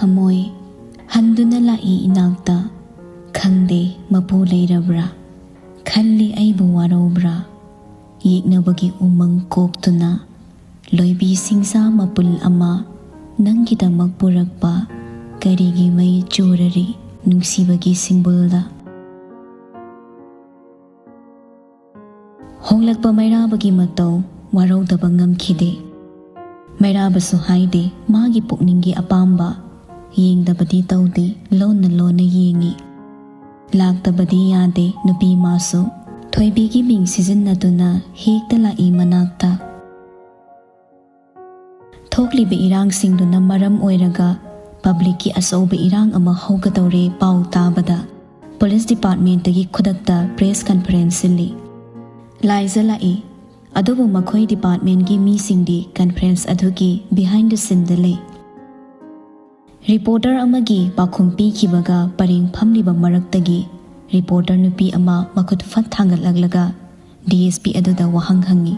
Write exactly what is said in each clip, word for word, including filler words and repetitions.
ꯊꯃꯣꯏ ꯍꯟꯗꯨꯅ ꯂꯥꯛꯏ ꯏꯅꯥꯛꯇ, ꯈꯪꯗꯦ ꯃꯄꯨ ꯂꯩꯔꯕ꯭ꯔꯥ, ꯈꯜꯂꯤ ꯑꯩꯕꯨ ꯋꯥꯔꯧꯕ꯭ꯔꯥ, ꯌꯦꯛꯅꯕꯒꯤ ꯎꯃꯪ ꯀꯣꯛꯇꯨꯅ, ꯂꯣꯏꯕꯤ ꯁꯤꯡꯖꯥ ꯃꯄꯨꯜ ꯑꯃ ꯅꯪꯒꯤꯗꯃꯛ ꯄꯨꯔꯛꯄ, ꯀꯔꯤꯒꯤ ꯃꯩ ꯆꯨꯔꯔꯤ ꯅꯨꯡꯁꯤꯕꯒꯤ ꯁꯤꯡꯕꯨꯜꯗ? ꯍꯣꯡꯂꯛꯄ ꯃꯩꯔꯥꯕꯒꯤ ꯃꯇꯧ ꯋꯥꯔꯧꯗꯕ ꯉꯝꯈꯤꯗꯦ꯫ ꯃꯩꯔꯥꯕꯁꯨ ꯍꯥꯏꯗꯦ ꯃꯥꯒꯤ ꯄꯨꯛꯅꯤꯡꯒꯤ ꯑꯄꯥꯝꯕ, ꯌꯦꯡꯗꯕꯗꯤ ꯇꯧꯗꯦ, ꯂꯣꯟꯅ ꯂꯣꯟꯅ ꯌꯦꯡꯉꯤ꯫ ꯂꯥꯛꯇꯕꯗꯤ ꯌꯥꯗꯦ ꯅꯨꯄꯤ ꯃꯥꯁꯨ꯫ ꯊꯣꯏꯕꯤꯒꯤ ꯃꯤꯡ ꯁꯤꯖꯤꯟꯅꯗꯨꯅ ꯍꯦꯛꯇ ꯂꯥꯛꯏ ꯃꯅꯥꯛꯇ꯫ ꯊꯣꯛꯂꯤꯕ ꯏꯔꯥꯡꯁꯤꯡꯗꯨꯅ ꯃꯔꯝ ꯑꯣꯏꯔꯒ ꯄꯕ꯭ꯂꯤꯛꯀꯤ ꯑꯆꯧꯕ ꯏꯔꯥꯡ ꯑꯃ ꯍꯧꯒꯗꯧꯔꯦ ꯄꯥꯎ ꯇꯥꯕꯗ, ꯄꯨꯂꯤꯁ ꯗꯤꯄꯥꯔꯠꯃꯦꯟꯠꯇꯒꯤ ꯈꯨꯗꯛꯇ ꯄ꯭ꯔꯦꯁ ꯀꯟꯐꯔꯦꯟꯁ ꯁꯤꯜꯂꯤ꯫ ꯂꯥꯏꯖ ꯂꯥꯛꯏ, ꯑꯗꯨꯕꯨ ꯃꯈꯣꯏ ꯗꯤꯄꯥꯔꯠꯃꯦꯟꯠꯀꯤ ꯃꯤꯁꯤꯡꯗꯤ ꯀꯟꯐꯔꯦꯟꯁ ꯑꯗꯨꯒꯤ ꯕꯤꯍꯥꯏꯟꯗ ꯁꯤꯟꯗ ꯂꯩ꯫ ꯔꯤꯄꯣꯔꯇꯔ ꯑꯃꯒꯤ ꯄꯥꯎꯈꯨꯝ ꯄꯤꯈꯤꯕꯒ ꯄꯔꯦꯡ ꯐꯝꯂꯤꯕ ꯃꯔꯛꯇꯒꯤ ꯔꯤꯄꯣꯔꯇꯔ ꯅꯨꯄꯤ ꯑꯃ ꯃꯈꯨꯠ ꯐꯠ ꯊꯥꯡꯒꯠꯂꯛꯂꯒ ꯗꯤ ꯑꯦꯁ ꯄꯤ ꯑꯗꯨꯗ ꯋꯥꯍꯪ ꯍꯪꯉꯤ꯫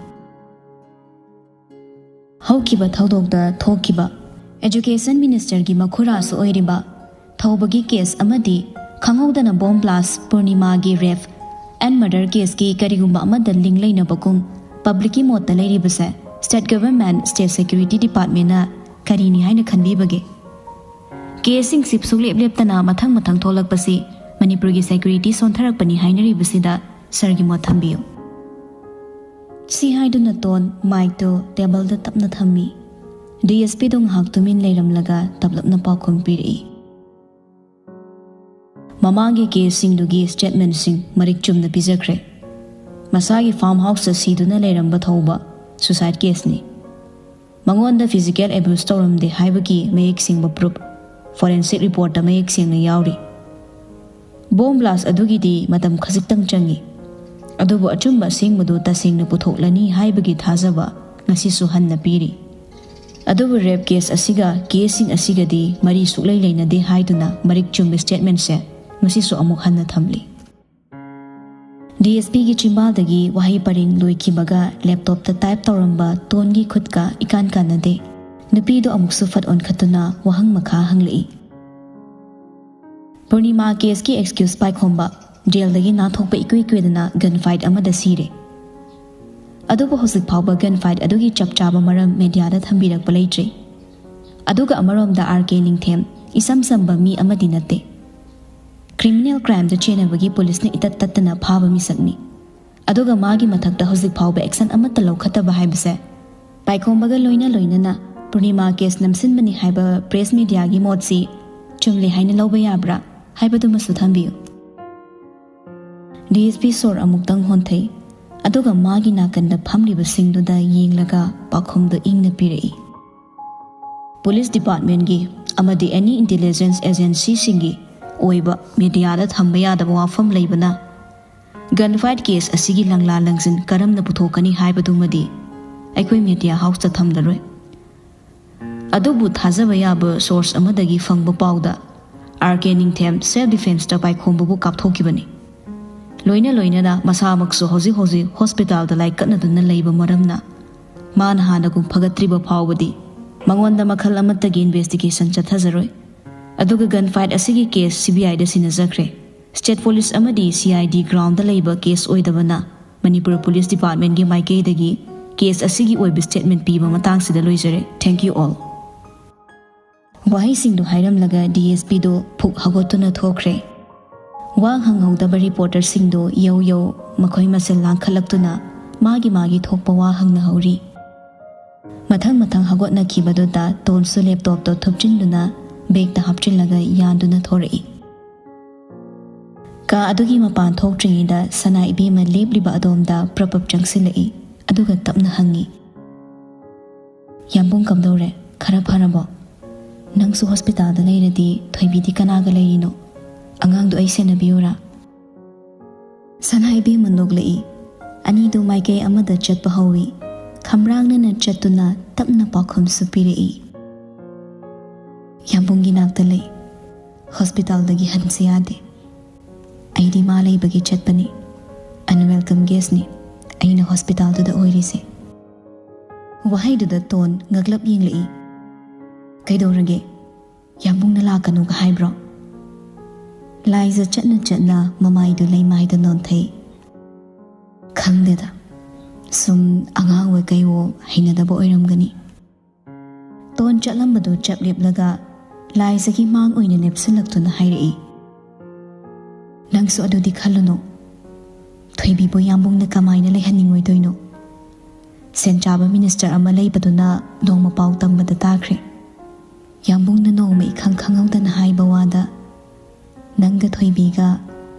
ꯍꯧꯈꯤꯕ ꯊꯧꯗꯣꯛꯇ ꯊꯣꯛꯈꯤꯕ, ꯑꯦꯖꯨꯀꯦꯁꯟ ꯃꯤꯅꯤꯁꯇꯔꯒꯤ ꯃꯈꯨꯔꯥꯁꯨ ꯑꯣꯏꯔꯤꯕ ꯊꯧꯕꯒꯤ ꯀꯦꯁ ꯑꯃꯗꯤ ꯈꯪꯍꯧꯗꯅ ꯕꯣꯝ ꯕ꯭ꯂꯥꯁ, ꯄꯨꯔꯅꯤꯃꯥꯒꯤ ꯔꯦꯞ ꯑꯦꯟ ꯃꯔꯗꯔ ꯀꯦꯁꯀꯤ ꯀꯔꯤꯒꯨꯝꯕ ꯑꯃꯗ ꯂꯤꯡ ꯂꯩꯅꯕꯒꯨꯝ ꯄꯕ꯭ꯂꯤꯛꯀꯤ ꯃꯣꯠꯇ ꯂꯩꯔꯤꯕꯁꯦ ꯁ꯭ꯇꯦꯠ ꯒꯚꯔꯟꯃꯦꯟꯠ, ꯁ꯭ꯇꯦꯠ ꯁꯦꯀ꯭ꯌꯨꯔꯤꯇꯤ ꯗꯤꯄꯥꯔꯠꯃꯦꯟꯠꯅ ꯀꯔꯤꯅꯤ ꯍꯥꯏꯅ ꯈꯟꯕꯤꯕꯒꯦ? ꯀꯦꯁꯁꯤꯡꯁꯤ ꯁꯨꯛꯂꯦꯞ ꯂꯦꯞꯇꯅ ꯃꯊꯪ ꯃꯊꯪ ꯊꯣꯛꯂꯛꯄꯁꯤ ꯃꯅꯤꯄꯨꯔꯒꯤ ꯁꯦꯀ꯭ꯌꯨꯔꯤꯇꯤ ꯁꯣꯟꯊꯔꯛꯄꯅꯤ ꯍꯥꯏꯅꯔꯤꯕꯁꯤꯗ ꯁꯔꯒꯤ ꯃꯣꯠ ꯊꯝꯕꯤꯌꯨ꯫ ꯁꯤ ꯍꯥꯏꯗꯨꯅ ꯇꯣꯟ ꯃꯥꯏꯛꯇꯨ ꯇꯦꯕꯜꯗ ꯇꯞꯅ ꯊꯝꯃꯤ꯫ ꯗꯤ ꯑꯦꯁ ꯄꯤꯗꯨ ꯉꯥꯏꯍꯥꯛ ꯇꯨꯃꯤꯟ ꯂꯩꯔꯝꯂꯒ ꯇꯞꯂꯞꯅ ꯄꯥꯎꯈꯨꯝ ꯄꯤꯔꯛꯏ꯫ ꯃꯃꯥꯡꯒꯤ ꯀꯦꯁꯁꯤꯡꯗꯨꯒꯤ ꯁ꯭ꯇꯦꯠꯃꯦꯟꯠꯁꯤꯡ ꯃꯔꯤꯛ ꯆꯨꯝꯅ ꯄꯤꯖꯈ꯭ꯔꯦ꯫ ꯃꯁꯥꯒꯤ ꯐꯥꯔꯝ ꯍꯥꯎꯁꯇ ꯁꯤꯗꯨꯅ ꯂꯩꯔꯝꯕ ꯊꯧꯕ ꯁꯨꯁꯥꯏꯗ ꯀꯦꯁꯅꯤ꯫ ꯃꯉꯣꯟꯗ ꯐꯤꯖꯤꯀꯦꯜ ꯑꯦꯕ꯭ꯌꯨꯁ ꯇꯧꯔꯝꯗꯦ ꯍꯥꯏꯕꯒꯤ ꯃꯌꯦꯛ ꯁꯦꯡꯕ ꯄ꯭ꯔꯨꯐ ꯐꯣꯔꯦꯟꯁꯤꯛ ꯔꯤꯄꯣꯔꯠꯇ ꯃꯌꯦꯛ ꯁꯦꯡꯅ ꯌꯥꯎꯔꯤ꯫ ꯕꯣꯝ ꯕ꯭ꯂꯥꯁ ꯑꯗꯨꯒꯤꯗꯤ ꯃꯇꯝ ꯈꯖꯤꯛꯇꯪ ꯆꯪꯏ, ꯑꯗꯨꯕꯨ ꯑꯆꯨꯝꯕ ꯑꯁꯦꯡꯕꯗꯨ ꯇꯁꯦꯡꯅ ꯄꯨꯊꯣꯛꯂꯅꯤ ꯍꯥꯏꯕꯒꯤ ꯊꯥꯖꯕ ꯉꯁꯤꯁꯨ ꯍꯟꯅ ꯄꯤꯔꯤ꯫ ꯑꯗꯨꯕꯨ ꯔꯦꯞ ꯀꯦꯁ ꯑꯁꯤꯒ ꯀꯦꯁꯁꯤꯡ ꯑꯁꯤꯒꯗꯤ ꯃꯔꯤ ꯁꯨꯛꯂꯩ ꯂꯩꯅꯗꯦ ꯍꯥꯏꯗꯨꯅ ꯃꯔꯤꯛ ꯆꯨꯝꯕ ꯁ꯭ꯇꯦꯠꯃꯦꯟꯠꯁꯦ ꯉꯁꯤꯁꯨ ꯑꯃꯨꯛ ꯍꯟꯅ ꯊꯝꯂꯤ꯫ ꯗꯤ ꯑꯦꯁ ꯄꯤꯒꯤ ꯆꯤꯝꯕꯥꯜꯗꯒꯤ ꯋꯥꯍꯩ ꯄꯔꯦꯡ ꯂꯣꯏꯈꯤꯕꯒ ꯂꯦꯞꯇꯣꯞꯇ ꯇꯥꯏꯞ ꯇꯧꯔꯝꯕ ꯇꯣꯟꯒꯤ ꯈꯨꯠꯀ ꯏꯀꯥꯟ ꯀꯥꯟꯅꯗꯦ꯫ ꯅꯨꯄꯤꯗꯣ ꯑꯃꯨꯛꯁꯨ ꯐꯠ ꯑꯣꯟꯈꯠꯇꯨꯅ ꯋꯥꯍꯪ ꯃꯈꯥ ꯍꯪꯂꯛꯏ꯫ ꯄꯨꯔꯅꯤꯃꯥ ꯀꯦꯁꯀꯤ ꯑꯦꯛꯁꯀ꯭ꯌꯨꯁ ꯄꯥꯏꯈꯣꯝꯕ ꯖꯦꯜꯗꯒꯤ ꯅꯥꯟꯊꯣꯛꯄ ꯏꯀꯨꯏ ꯀꯨꯏꯗꯅ ꯒꯟ ꯐꯥꯏꯠ ꯑꯃꯗ ꯁꯤꯔꯦ꯫ ꯑꯗꯨꯕꯨ ꯍꯧꯖꯤꯛ ꯐꯥꯎꯕ ꯒꯟ ꯐꯥꯏꯠ ꯑꯗꯨꯒꯤ ꯆꯞ ꯆꯥꯕ ꯃꯔꯝ ꯃꯦꯗꯤꯌꯥꯗ ꯊꯝꯕꯤꯔꯛꯄ ꯂꯩꯇ꯭ꯔꯤ꯫ ꯑꯗꯨꯒ ꯑꯃꯔꯣꯝꯗ ꯑꯥꯔ ꯀꯦ ꯅꯤꯡꯊꯦꯝ ꯏꯁꯝ ꯁꯝꯕ ꯃꯤ ꯑꯃꯗꯤ ꯅꯠꯇꯦ꯫ ꯀ꯭ꯔꯤꯃꯤꯅꯦꯜ ꯀ꯭ꯔꯥꯏꯝꯗ ꯆꯦꯟꯅꯕꯒꯤ ꯄꯨꯂꯤꯁꯅ ꯏꯇꯠ ꯇꯠꯇꯅ ꯐꯥꯕ ꯃꯤꯁꯛꯅꯤ꯫ ꯑꯗꯨꯒ ꯃꯥꯒꯤ ꯃꯊꯛꯇ ꯍꯧꯖꯤꯛ ꯐꯥꯎꯕ ꯑꯦꯛꯁꯟ ꯑꯃꯠꯇ ꯂꯧꯈꯠꯇꯕ ꯍꯥꯏꯕꯁꯦ ꯄꯥꯏꯈꯣꯝꯕꯒ ꯂꯣꯏꯅ ꯂꯣꯏꯅꯅ ꯄꯨꯔꯅꯤꯃꯥ ꯀꯦꯁ ꯅꯝꯁꯤꯟꯕꯅꯤ ꯍꯥꯏꯕ ꯄ꯭ꯔꯦꯁ ꯃꯦꯗꯤꯌꯥꯒꯤ ꯃꯣꯠꯁꯤ ꯆꯨꯝꯂꯦ ꯍꯥꯏꯅ ꯂꯧꯕ ꯌꯥꯕ꯭ꯔꯥ ꯍꯥꯏꯕꯗꯨꯃꯁꯨ ꯊꯝꯕꯤꯌꯨ꯫ ꯗꯤ ꯑꯦꯁ ꯄꯤ ꯁꯣꯔ ꯑꯃꯨꯛꯇꯪ ꯍꯣꯟꯊꯩ, ꯑꯗꯨꯒ ꯃꯥꯒꯤ ꯅꯥꯀꯟꯗ ꯐꯝꯂꯤꯕꯁꯤꯡꯗꯨꯗ ꯌꯦꯡꯂꯒ ꯄꯥꯎꯈꯨꯝꯗꯨ ꯏꯪꯅ ꯄꯤꯔꯛꯏ꯫ ꯄꯨꯂꯤꯁ ꯗꯤꯄꯥꯔꯠꯃꯦꯟꯒꯤ ꯑꯃꯗꯤ ꯑꯦꯅꯤ ꯏꯟꯇꯦꯂꯤꯖꯦꯟꯁ ꯑꯦꯖꯦꯟꯁꯤꯁꯤꯡꯒꯤ ꯑꯣꯏꯕ ꯃꯦꯗꯤꯌꯥꯗ ꯊꯝꯕ ꯌꯥꯗꯕ ꯋꯥꯐꯝ ꯂꯩꯕꯅ, ꯒꯟ ꯐꯥꯏꯠ ꯀꯦꯁ ꯑꯁꯤꯒꯤ ꯂꯪꯂꯥ ꯂꯪꯖꯤꯟ ꯀꯔꯝꯅ ꯄꯨꯊꯣꯛꯀꯅꯤ ꯍꯥꯏꯕꯗꯨꯃꯗꯤ ꯑꯩꯈꯣꯏ ꯃꯦꯗꯤꯌꯥ ꯍꯥꯎꯁꯇ ꯊꯝꯂꯔꯣꯏ꯫ ꯑꯗꯨꯕꯨ ꯊꯥꯖꯕ ꯌꯥꯕ ꯁꯣꯔꯁ ꯑꯃꯗꯒꯤ ꯐꯪꯕ ꯄꯥꯎꯗ, ꯑꯥꯔ ꯀꯦ ꯅꯤꯡꯊꯦꯝ ꯁꯦꯜꯐ ꯗꯤꯐꯦꯟꯁꯇ ꯄꯥꯏꯈꯣꯝꯕꯕꯨ ꯀꯥꯞꯊꯣꯛꯈꯤꯕꯅꯤ꯫ ꯂꯣꯏꯅ ꯂꯣꯏꯅꯅ ꯃꯁꯥꯃꯛꯁꯨ ꯍꯧꯖꯤꯛ ꯍꯧꯖꯤꯛ ꯍꯣꯁꯄꯤꯇꯥꯜꯗ ꯂꯥꯏꯀꯠꯅꯗꯨꯅ ꯂꯩꯕ ꯃꯔꯝꯅ, ꯃꯥꯅ ꯍꯥꯟꯅꯒꯨꯝ ꯐꯒꯠꯇ꯭ꯔꯤꯕ ꯐꯥꯎꯕꯗꯤ ꯃꯉꯣꯟꯗ ꯃꯈꯜ ꯑꯃꯠꯇꯒꯤ ꯏꯟꯚꯦꯁꯇꯤꯒꯦꯁꯟ ꯆꯠꯊꯖꯔꯣꯏ꯫ ꯑꯗꯨꯒ ꯒꯟ ꯐꯥꯏꯠ ꯑꯁꯤꯒꯤ ꯀꯦꯁ ꯁꯤ ꯕꯤ ꯑꯥꯏꯗ ꯁꯤꯟꯅꯖꯈ꯭ꯔꯦ꯫ ꯁ꯭ꯇꯦꯠ ꯄꯨꯂꯤꯁ ꯑꯃꯗꯤ ꯁꯤ ꯑꯥꯏ ꯗꯤ ꯒ꯭ꯔꯥꯎꯟꯗ ꯂꯩꯕ ꯀꯦꯁ ꯑꯣꯏꯗꯕꯅ, ꯃꯅꯤꯄꯨꯔ ꯄꯨꯂꯤꯁ ꯗꯤꯄꯥꯔꯠꯃꯦꯟꯒꯤ ꯃꯥꯏꯀꯩꯗꯒꯤ ꯀꯦꯁ ꯑꯁꯤꯒꯤ ꯑꯣꯏꯕ ꯁ꯭ꯇꯦꯠꯃꯦꯟ ꯄꯤꯕ ꯃꯇꯥꯡꯁꯤꯗ ꯂꯣꯏꯖꯔꯦ꯫ Thank you all. ꯋꯥꯍꯩꯁꯤꯡꯗꯨ ꯍꯥꯏꯔꯝꯂꯒ D S ꯄꯤꯗꯨ ꯐꯨꯛ ꯍꯧꯒꯠꯇꯨꯅ ꯊꯣꯛꯈ꯭ꯔꯦ꯫ ꯋꯥ ꯍꯪꯍꯧꯗꯕ ꯔꯤꯄꯣꯔꯇꯔꯁꯤꯡꯗꯨ ꯌꯧ ꯌꯧ ꯃꯈꯣꯏ ꯃꯁꯦꯜ ꯂꯥꯡꯈꯠꯂꯛꯇꯨꯅ ꯃꯥꯒꯤ ꯃꯥꯒꯤ ꯊꯣꯛꯄ ꯋꯥ ꯍꯪꯅꯍꯧꯔꯤ꯫ ꯃꯊꯪ ꯃꯊꯪ ꯍꯧꯒꯠꯅꯈꯤꯕꯗꯨꯗ ꯇꯣꯟꯁꯨ ꯂꯦꯞꯇꯣꯞꯇꯣ ꯊꯨꯞꯆꯤꯟꯗꯨꯅ ꯕꯦꯒꯇ ꯍꯥꯞꯆꯤꯜꯂꯒ ꯌꯥꯟꯗꯨꯅ ꯊꯣꯔꯛꯏ꯫ ꯀꯥ ꯑꯗꯨꯒꯤ ꯃꯄꯥꯟ ꯊꯣꯛꯇ꯭ꯔꯤꯉꯩꯗ ꯁꯅꯥ ꯏꯕꯦꯝꯃ ꯂꯦꯞꯂꯤꯕ ꯑꯗꯣꯝꯗ ꯄ꯭ꯔꯞ ꯄ꯭ꯔꯞ ꯆꯪꯁꯤꯜꯂꯛꯏ, ꯑꯗꯨꯒ ꯇꯞꯅ ꯍꯪꯉꯤ, "ꯌꯥꯝꯕꯨꯡ, ꯀꯝꯗꯧꯔꯦ? ꯈꯔ ꯐꯔꯕꯣ? ꯅꯪꯁꯨ ꯍꯣꯁꯄꯤꯇꯥꯜꯗ ꯂꯩꯔꯗꯤ ꯊꯣꯏꯕꯤꯗꯤ ꯀꯅꯥꯒ ꯂꯩꯔꯤꯅꯣ? ꯑꯉꯥꯡꯗꯣ ꯑꯩ ꯁꯦꯟꯅꯕꯤꯌꯨꯔꯥ?" ꯁꯅꯥ ꯏꯕꯦꯝꯃ ꯅꯣꯛꯂꯛꯏ꯫ ꯑꯅꯤꯗꯨ ꯃꯥꯏꯀꯩ ꯑꯃꯗ ꯆꯠꯄ ꯍꯧꯏ꯫ ꯈꯝꯔꯥꯡꯅꯅ ꯆꯠꯇꯨꯅ ꯇꯞꯅ ꯄꯥꯎꯈꯨꯝꯁꯨ ꯄꯤꯔꯛꯏ, "ꯌꯥꯝꯕꯨꯡꯒꯤ ꯅꯥꯛꯇ ꯂꯩ꯫ ꯍꯣꯁꯄꯤꯇꯥꯜꯗꯒꯤ ꯍꯟꯁꯦ ꯌꯥꯗꯦ꯫ ꯑꯩꯗꯤ ꯃꯥ ꯂꯩꯕꯒꯤ ꯆꯠꯄꯅꯤ꯫ Unwelcome guest ꯅꯤ ꯑꯩꯅ ꯍꯣꯁꯄꯤꯇꯥꯜꯗꯨꯗ ꯑꯣꯏꯔꯤꯁꯦ꯫" ꯋꯥꯍꯩꯗꯨꯗ ꯇꯣꯟ ꯉꯛꯂꯞ ꯌꯦꯡꯂꯛꯏ꯫ "ꯀꯩꯗꯧꯔꯒꯦ? ꯌꯥꯝꯕꯨꯡꯅ ꯂꯥꯛꯀꯅꯨꯒ ꯍꯥꯏꯕ꯭ꯔꯣ?" ꯂꯥꯏꯖ ꯆꯠꯅ ꯆꯠꯅ ꯃꯃꯥꯏꯗꯨ ꯂꯩꯃꯥꯏꯗ ꯅꯣꯟꯊꯩ꯫ "ꯈꯪꯗꯦꯗ, ꯁꯨꯝ ꯑꯉꯥꯡ ꯑꯣꯏ ꯀꯩꯋꯣ ꯍꯩꯅꯗꯕ ꯑꯣꯏꯔꯝꯒꯅꯤ꯫" ꯇꯣꯟ ꯆꯠꯂꯝꯕꯗꯨ ꯆꯞ ꯂꯦꯞꯂꯒ ꯂꯥꯏꯖꯒꯤ ꯃꯥꯡ ꯑꯣꯏꯅ ꯂꯦꯞꯁꯤꯜꯂꯛꯇꯨꯅ ꯍꯥꯏꯔꯛꯏ, "ꯅꯪꯁꯨ ꯑꯗꯨꯗꯤ ꯈꯜꯂꯨꯅꯨ꯫ ꯊꯣꯏꯕꯤꯕꯨ ꯌꯥꯝꯕꯨꯡꯅ ꯀꯃꯥꯏꯅ ꯂꯩꯍꯟꯅꯤꯡꯉꯣꯏꯗꯣꯏꯅꯣ? ꯁꯦꯟ ꯆꯥꯕ ꯃꯤꯅꯤꯁꯇꯔ ꯑꯃ ꯂꯩꯕꯗꯨꯅ ꯅꯣꯡꯃ ꯄꯥꯎ ꯇꯝꯕꯗ ꯇꯥꯈ꯭ꯔꯦ꯫ ꯌꯥꯝꯕꯨꯡꯅ ꯅꯣꯡꯃ ꯏꯈꯪ ꯈꯪꯍꯧꯗꯅ ꯍꯥꯏꯕ ꯋꯥꯗ ꯅꯪꯒ ꯊꯣꯏꯕꯤꯒ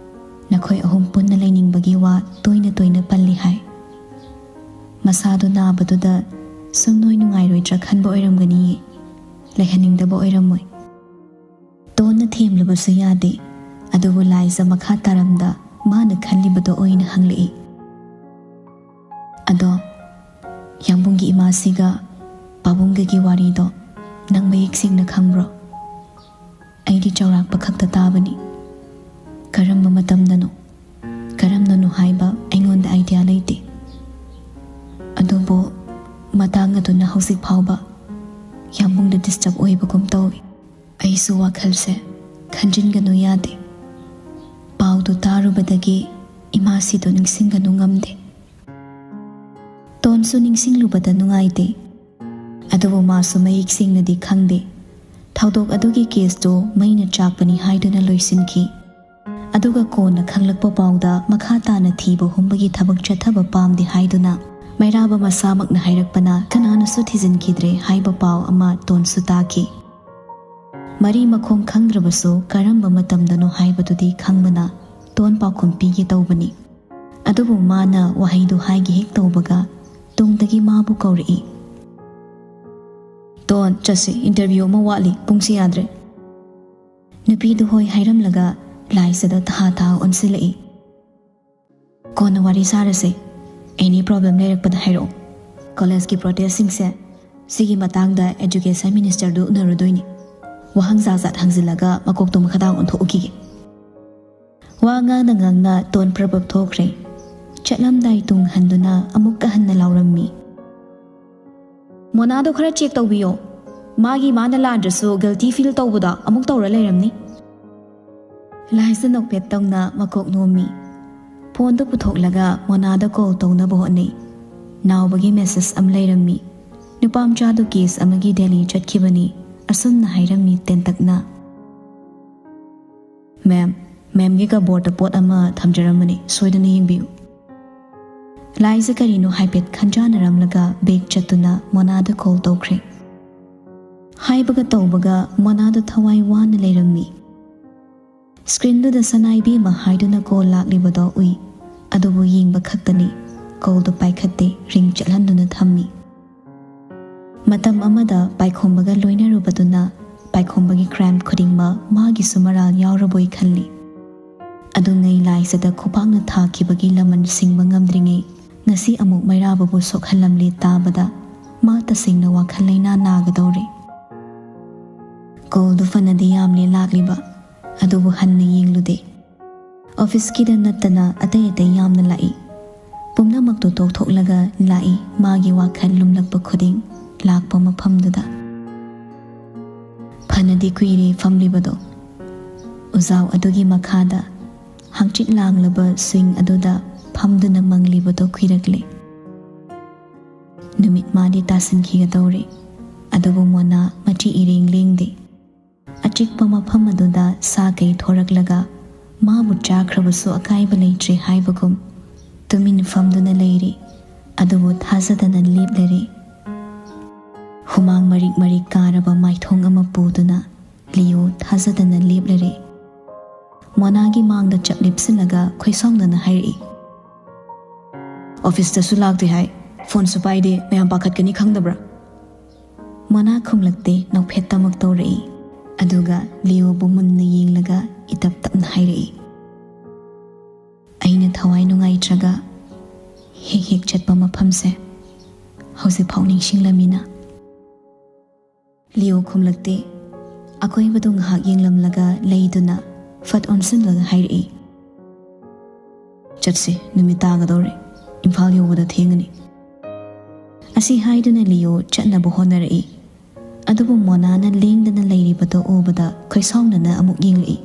ꯅꯈꯣꯏ ꯑꯍꯨꯝ ꯄꯨꯟꯅ ꯂꯩꯅꯤꯡꯕꯒꯤ ꯋꯥ ꯇꯣꯏꯅ ꯇꯣꯏꯅ ꯄꯜꯂꯤ ꯍꯥꯏ꯫ ꯃꯁꯥꯗꯣ ꯅꯥꯕꯗꯨꯗ ꯁꯨꯝ ꯅꯣꯏ ꯅꯨꯡꯉꯥꯏꯔꯣꯏꯗ꯭ꯔꯥ ꯈꯟꯕ ꯑꯣꯏꯔꯝꯒꯅꯤꯌꯦ꯫ ꯂꯩꯍꯟꯅꯤꯡꯗꯕ ꯑꯣꯏꯔꯝꯃꯣꯏ꯫" ꯇꯣꯟꯅ ꯊꯦꯝꯂꯨꯕꯁꯨ ꯌꯥꯗꯦ, ꯑꯗꯨꯕꯨ ꯂꯥꯏꯖ ꯃꯈꯥ ꯇꯥꯔꯝꯗ ꯃꯥꯅ ꯈꯜꯂꯤꯕꯗꯣ ꯑꯣꯏꯅ ꯍꯪꯂꯛꯏ, "ꯑꯗꯣ ꯌꯥꯝꯕꯨꯡꯒꯤ ꯏꯃꯥꯁꯤꯒ ꯄꯥꯕꯨꯡꯒꯒꯤ ꯋꯥꯔꯤꯗꯣ ꯅꯪ ꯃꯌꯦꯛ ꯁꯦꯡꯅ ꯈꯪꯕ꯭ꯔꯣ? ꯑꯩꯗꯤ ꯆꯥꯎꯔꯥꯛꯄ ꯈꯛꯇ ꯇꯥꯕꯅꯤ꯫ ꯀꯔꯝꯕ ꯃꯇꯝꯗꯅꯣ, ꯀꯔꯝꯅꯅꯣ ꯍꯥꯏꯕ ꯑꯩꯉꯣꯟꯗ ꯑꯥꯏꯗꯤꯌꯥ ꯂꯩꯇꯦ꯫ ꯑꯗꯨꯕꯨ ꯃꯇꯥꯡ ꯑꯗꯨꯅ ꯍꯧꯖꯤꯛ ꯐꯥꯎꯕ ꯌꯥꯝꯕꯨꯡꯗ ꯗꯤꯁꯇꯔꯕ ꯑꯣꯏꯕꯒꯨꯝ ꯇꯧꯏ꯫ ꯑꯩꯁꯨ ꯋꯥꯈꯜꯁꯦ ꯈꯟꯖꯤꯟꯒꯅꯨ ꯌꯥꯗꯦ꯫ ꯄꯥꯎꯗꯨ ꯇꯥꯔꯨꯕꯗꯒꯤ ꯏꯃꯥꯁꯤꯗꯨ ꯅꯤꯡꯁꯤꯡꯒꯅꯨ ꯉꯝꯗꯦ꯫" ꯇꯣꯟꯁꯨ ꯅꯤꯡꯁꯤꯡꯂꯨꯕꯗ ꯅꯨꯡꯉꯥꯏꯇꯦ꯫ ꯑꯗꯨꯕꯨ ꯃꯥꯁꯨ ꯃꯌꯦꯛ ꯁꯦꯡꯅꯗꯤ ꯈꯪꯗꯦ꯫ ꯊꯧꯗꯣꯛ ꯑꯗꯨꯒꯤ ꯀꯦꯁꯇꯨ ꯃꯩꯅ ꯆꯥꯛꯄꯅꯤ ꯍꯥꯏꯗꯨꯅ ꯂꯣꯏꯁꯤꯟꯈꯤ꯫ ꯑꯗꯨꯒ ꯀꯣꯟꯅ ꯈꯪꯂꯛꯄ ꯄꯥꯎꯗ ꯃꯈꯥ ꯇꯥꯅ ꯊꯤꯕ ꯍꯨꯝꯕꯒꯤ ꯊꯕꯛ ꯆꯠꯊꯕ ꯄꯥꯝꯗꯦ ꯍꯥꯏꯗꯨꯅ ꯃꯩꯔꯥꯕ ꯃꯁꯥꯃꯛꯅ ꯍꯥꯏꯔꯛꯄꯅ ꯀꯅꯥꯅꯁꯨ ꯊꯤꯖꯤꯟꯈꯤꯗ꯭ꯔꯦ ꯍꯥꯏꯕ ꯄꯥꯎ ꯑꯃ ꯇꯣꯟꯁꯨ ꯇꯥꯈꯤ꯫ ꯃꯔꯤ ꯃꯈꯣꯡ ꯈꯪꯗ꯭ꯔꯕꯁꯨ ꯀꯔꯝꯕ ꯃꯇꯝꯗꯅꯣ ꯍꯥꯏꯕꯗꯨꯗꯤ ꯈꯪꯕꯅ ꯇꯣꯟ ꯄꯥꯎꯈꯨꯝ ꯄꯤꯒꯦ ꯇꯧꯕꯅꯤ꯫ ꯑꯗꯨꯕꯨ ꯃꯥꯅ ꯋꯥꯍꯩꯗꯨ ꯍꯥꯏꯒꯦ ꯍꯦꯛ ꯇꯧꯕꯒ ꯇꯨꯡꯗꯒꯤ ꯃꯥꯕꯨ ꯀꯧꯔꯛꯏ꯫ "ꯇꯣꯟ, ꯆꯠꯁꯤ, ꯏꯟꯇꯔꯚ꯭ꯌꯨ ꯑꯃ ꯋꯥꯠꯂꯤ, ꯄꯨꯡꯁꯤ ꯌꯥꯗ꯭ꯔꯦ꯫" ꯅꯨꯄꯤꯗꯨ ꯍꯣꯏ ꯍꯥꯏꯔꯝꯂꯒ ꯂꯥꯏꯖꯗ ꯊꯥ ꯊꯥ ꯑꯣꯟꯁꯤꯜꯂꯛꯏ꯫ "ꯀꯣꯟꯅ ꯋꯥꯔꯤ ꯁꯥꯔꯁꯦ, ꯑꯦꯅꯤ ꯄ꯭ꯔꯣꯕ꯭ꯂꯦꯝ ꯂꯩꯔꯛꯄꯗ ꯍꯥꯏꯔꯛꯑꯣ꯫ ꯀꯣꯂꯦꯖꯀꯤ ꯄ꯭ꯔꯣꯇꯦꯁꯁꯤꯡꯁꯦ, ꯁꯤꯒꯤ ꯃꯇꯥꯡꯗ ꯑꯦꯖꯨꯀꯦꯁꯟ ꯃꯤꯅꯤꯁꯇꯔꯗꯨ ꯎꯅꯔꯨꯗꯣꯏꯅꯤ꯫ ꯋꯥꯍꯪ ꯖꯥꯠ ꯖꯥꯠ ꯍꯪꯖꯤꯜꯂꯒ ꯃꯀꯣꯛꯇꯣ ꯃꯈꯥꯗꯥꯡ ꯑꯣꯟꯊꯣꯛꯎꯈꯤꯒꯦ꯫" ꯋꯥ ꯉꯥꯡꯅ ꯉꯥꯡꯅ ꯇꯣꯟ ꯄ꯭ꯔꯕꯞ ꯊꯣꯛꯈ꯭ꯔꯦ꯫ ꯆꯠꯂꯝꯗꯥꯏ ꯇꯨꯡ ꯍꯟꯗꯨꯅ ꯑꯃꯨꯛꯀ ꯍꯟꯅ ꯂꯥꯎꯔꯝꯃꯤ, "ꯃꯣꯅꯥꯗꯣ ꯈꯔ ꯆꯦꯛ ꯇꯧꯕꯤꯌꯣ꯫ ꯃꯥꯒꯤ ꯃꯥꯅ ꯂꯥꯟꯗ꯭ꯔꯁꯨ guilty feel ꯇꯧꯕꯗꯣ ꯑꯃꯨꯛ ꯇꯧꯔ ꯂꯩꯔꯝꯅꯤ꯫ ꯂꯥꯏꯖꯥ ꯅꯣꯛꯐꯦꯠ ꯇꯧꯅ ꯃꯀꯣꯛ ꯅꯣꯝꯃꯤ꯫ ꯐꯣꯟꯗꯨ ꯄꯨꯊꯣꯛꯂꯒ ꯃꯣꯅꯥꯗ ꯀꯣꯜ ꯇꯧꯅꯕ ꯍꯣꯠꯅꯩ꯫ ꯅꯥꯎꯕꯒꯤ ꯃꯦꯁꯦꯖ ꯑꯃ ꯂꯩꯔꯝꯃꯤ꯫ ꯅꯨꯄꯥ ꯃꯆꯥꯗꯨ ꯀꯦꯁ ꯑꯃꯒꯤ ꯗꯦꯜꯂꯤ ꯆꯠꯈꯤꯕꯅꯤ, ꯑꯁꯨꯝꯅ ꯍꯥꯏꯔꯝꯃꯤ ꯇꯦꯟꯇꯛꯅ꯫ "ꯃꯦꯝ, ꯃꯦꯝꯒꯤ ꯀꯕꯣꯔꯗ ꯄꯣꯠ ꯑꯃ ꯊꯝꯖꯔꯝꯕꯅꯤ, ꯁꯣꯏꯗꯅ ꯌꯦꯡꯕꯤꯌꯨ"꯫ ꯂꯥꯏꯖꯥ ꯀꯔꯤꯅꯣ ꯍꯥꯏꯐꯦꯠ ꯈꯟꯖꯥꯅꯔꯝꯂꯒ ꯕꯦꯛ ꯆꯠꯇꯨꯅ ꯃꯣꯅꯥꯗ ꯀꯣꯜ ꯇꯧꯈ꯭ꯔꯦ꯫ ꯍꯥꯏꯕꯒ ꯇꯧꯕꯒ ꯃꯣꯅꯥꯗꯨ ꯊꯋꯥꯏ ꯋꯥꯅ ꯂꯩꯔꯝꯃꯤ꯫ ꯁ꯭ꯀ꯭ꯔꯤꯟꯗꯨꯗ ꯁꯅꯥꯏꯕꯦꯝꯃ ꯍꯥꯏꯗꯨꯅ ꯀꯣꯜ ꯂꯥꯛꯂꯤꯕꯗꯣ ꯎꯏ, ꯑꯗꯨꯕꯨ ꯌꯦꯡꯕ ꯈꯛꯇꯅꯤ꯫ ꯀꯣꯜꯗꯨ ꯄꯥꯏꯈꯠꯇꯦ, ꯔꯤꯡ ꯆꯠꯍꯟꯗꯨꯅ ꯊꯝꯃꯤ꯫ ꯃꯇꯝ ꯑꯃꯗ ꯄꯥꯏꯈꯣꯝꯕꯒ ꯂꯣꯏꯅꯔꯨꯕꯗꯨꯅ ꯄꯥꯏꯈꯣꯝꯕꯒꯤ ꯀ꯭ꯔꯥꯏꯝ ꯈꯨꯗꯤꯡꯃꯛ ꯃꯥꯒꯤꯁꯨ ꯃꯔꯥꯜ ꯌꯥꯎꯔꯕꯣꯏ ꯈꯜꯂꯤ꯫ ꯑꯗꯨꯉꯩ ꯂꯥꯏꯖꯥꯗ ꯈꯨꯄꯥꯛꯅ ꯊꯥꯈꯤꯕꯒꯤ ꯂꯃꯟ ꯁꯤꯡꯕ ꯉꯝꯗ꯭ꯔꯤꯉꯩ ꯉꯁꯤ ꯑꯃꯨꯛ ꯃꯩꯔꯥꯕꯕꯨ ꯁꯣꯛꯍꯜꯂꯝꯂꯦ ꯇꯥꯕꯗ ꯃꯥ ꯇꯁꯦꯡꯅ ꯋꯥꯈꯜ ꯂꯩꯅꯥ ꯅꯥꯒꯗꯧꯔꯦ꯫ ꯀꯣꯜꯗꯨ ꯐꯅꯗꯤ ꯌꯥꯝꯂꯦ ꯂꯥꯛꯂꯤꯕ, ꯑꯗꯨꯕꯨ ꯍꯟꯅ ꯌꯦꯡꯂꯨꯗꯦ꯫ ꯑꯣꯐꯤꯁꯀꯤꯗ ꯅꯠꯇꯅ ꯑꯇꯩ ꯑꯇꯩ ꯌꯥꯝꯅ ꯂꯥꯛꯏ꯫ ꯄꯨꯝꯅꯃꯛꯇꯨ ꯇꯣꯛꯊꯣꯛꯂꯒ ꯂꯥꯛꯏ ꯃꯥꯒꯤ ꯋꯥꯈꯜ ꯂꯨꯝꯂꯛꯄ ꯈꯨꯗꯤꯡ ꯂꯥꯛꯄ ꯃꯐꯝꯗꯨꯗ꯫ ꯐꯅꯗꯤ ꯀꯨꯏꯔꯦ ꯐꯝꯂꯤꯕꯗꯣ꯫ ꯎꯖꯥꯎ ꯑꯗꯨꯒꯤ ꯃꯈꯥꯗ ꯍꯪꯆꯤꯠ ꯂꯥꯡꯂꯕ ꯁ꯭ꯋꯤꯡ ꯑꯗꯨꯗ ꯐꯝꯗꯨꯅ ꯃꯪꯂꯤꯕꯗꯣ ꯀꯨꯏꯔꯛꯂꯦ꯫ ꯅꯨꯃꯤꯠ ꯃꯥꯗꯤ ꯇꯥꯁꯤꯟꯈꯤꯒꯗꯧꯔꯦ, ꯑꯗꯨꯕꯨ ꯃꯣꯅꯥ ꯃꯆꯤ ꯏꯔꯦꯡ ꯂꯦꯡꯗꯦ꯫ ꯑꯆꯤꯛꯄ ꯃꯐꯝ ꯑꯗꯨꯗ ꯁꯥ ꯀꯩ ꯊꯣꯔꯛꯂꯒ ꯃꯥꯕꯨ ꯆꯥꯈ꯭ꯔꯕꯁꯨ ꯑꯀꯥꯏꯕ ꯂꯩꯇ꯭ꯔꯦ ꯍꯥꯏꯕꯒꯨꯝ ꯇꯨꯃꯤꯟ ꯐꯝꯗꯨꯅ ꯂꯩꯔꯤ, ꯑꯗꯨꯕꯨ ꯊꯥꯖꯗꯅ ꯂꯦꯞꯂꯔꯦ꯫ ꯍꯨꯃꯥꯡ ꯃꯔꯤꯛ ꯃꯔꯤꯛ ꯀꯥꯔꯕ ꯃꯥꯏꯊꯣꯡ ꯑꯃ ꯄꯨꯗꯨꯅ ꯂꯤꯌꯣ ꯊꯥꯖꯗꯅ ꯂꯦꯞꯂꯔꯦ꯫ ꯃꯣꯅꯥꯒꯤ ꯃꯥꯡꯗ ꯆꯞ ꯂꯦꯞꯁꯤꯜꯂꯒ ꯈꯣꯏꯁꯥꯎꯅꯅ ꯍꯥꯏꯔꯛꯏ, "ꯑꯣꯐꯤꯁꯇꯁꯨ ꯂꯥꯛꯇꯦ ꯍꯥꯏ, ꯐꯣꯟꯁꯨ ꯄꯥꯏꯗꯦ, ꯃꯌꯥꯝ ꯄꯥꯈꯠꯀꯅꯤ ꯈꯪꯗꯕ꯭ꯔꯥ?" ꯃꯣꯅꯥ ꯈꯨꯝꯂꯛꯇꯦ, ꯅꯣꯛꯐꯦꯠꯇꯃꯛ ꯇꯧꯔꯛꯏ꯫ ꯑꯗꯨꯒ ꯂꯤꯌꯣꯕꯨ ꯃꯨꯟꯅ ꯌꯦꯡꯂꯒ ꯏꯇꯞ ꯇꯞꯅ ꯍꯥꯏꯔꯛꯏ, "ꯑꯩꯅ ꯊꯋꯥꯏ ꯅꯨꯡꯉꯥꯏꯇ꯭ꯔꯒ ꯍꯦꯛ ꯍꯦꯛ ꯆꯠꯄ ꯃꯐꯝꯁꯦ ꯍꯧꯖꯤꯛꯐꯥꯎ ꯅꯤꯡꯁꯤꯡꯂꯝꯃꯤꯅ?" ꯂꯤꯌꯣ ꯈꯨꯝꯂꯛꯇꯦ꯫ ꯑꯀꯣꯏꯕꯗꯨ ꯉꯥꯏꯍꯥꯛ ꯌꯦꯡꯂꯝꯂꯒ ꯂꯩꯗꯨꯅ ꯐꯠ ꯑꯣꯟꯁꯤꯟꯂꯒ ꯍꯥꯏꯔꯛꯏ, "ꯆꯠꯁꯤ, ꯅꯨꯃꯤꯠ ꯇꯥꯒꯗꯧꯔꯦ, ꯏꯝꯐꯥꯜ ꯌꯧꯕꯗ ꯊꯦꯡꯉꯅꯤ"꯫ ꯑꯁꯤ ꯍꯥꯏꯗꯨꯅ ꯂꯤꯌꯣ ꯆꯠꯅꯕ ꯍꯣꯠꯅꯔꯛꯏ꯫ ꯑꯗꯨꯕꯨ ꯃꯣꯅꯥꯅ ꯂꯦꯡꯗꯅ ꯂꯩꯔꯤꯕꯗꯣ ꯎꯕꯗ ꯈꯣꯏꯁꯥꯎꯅꯅ ꯑꯃꯨꯛ ꯌꯦꯡꯂꯛꯏ꯫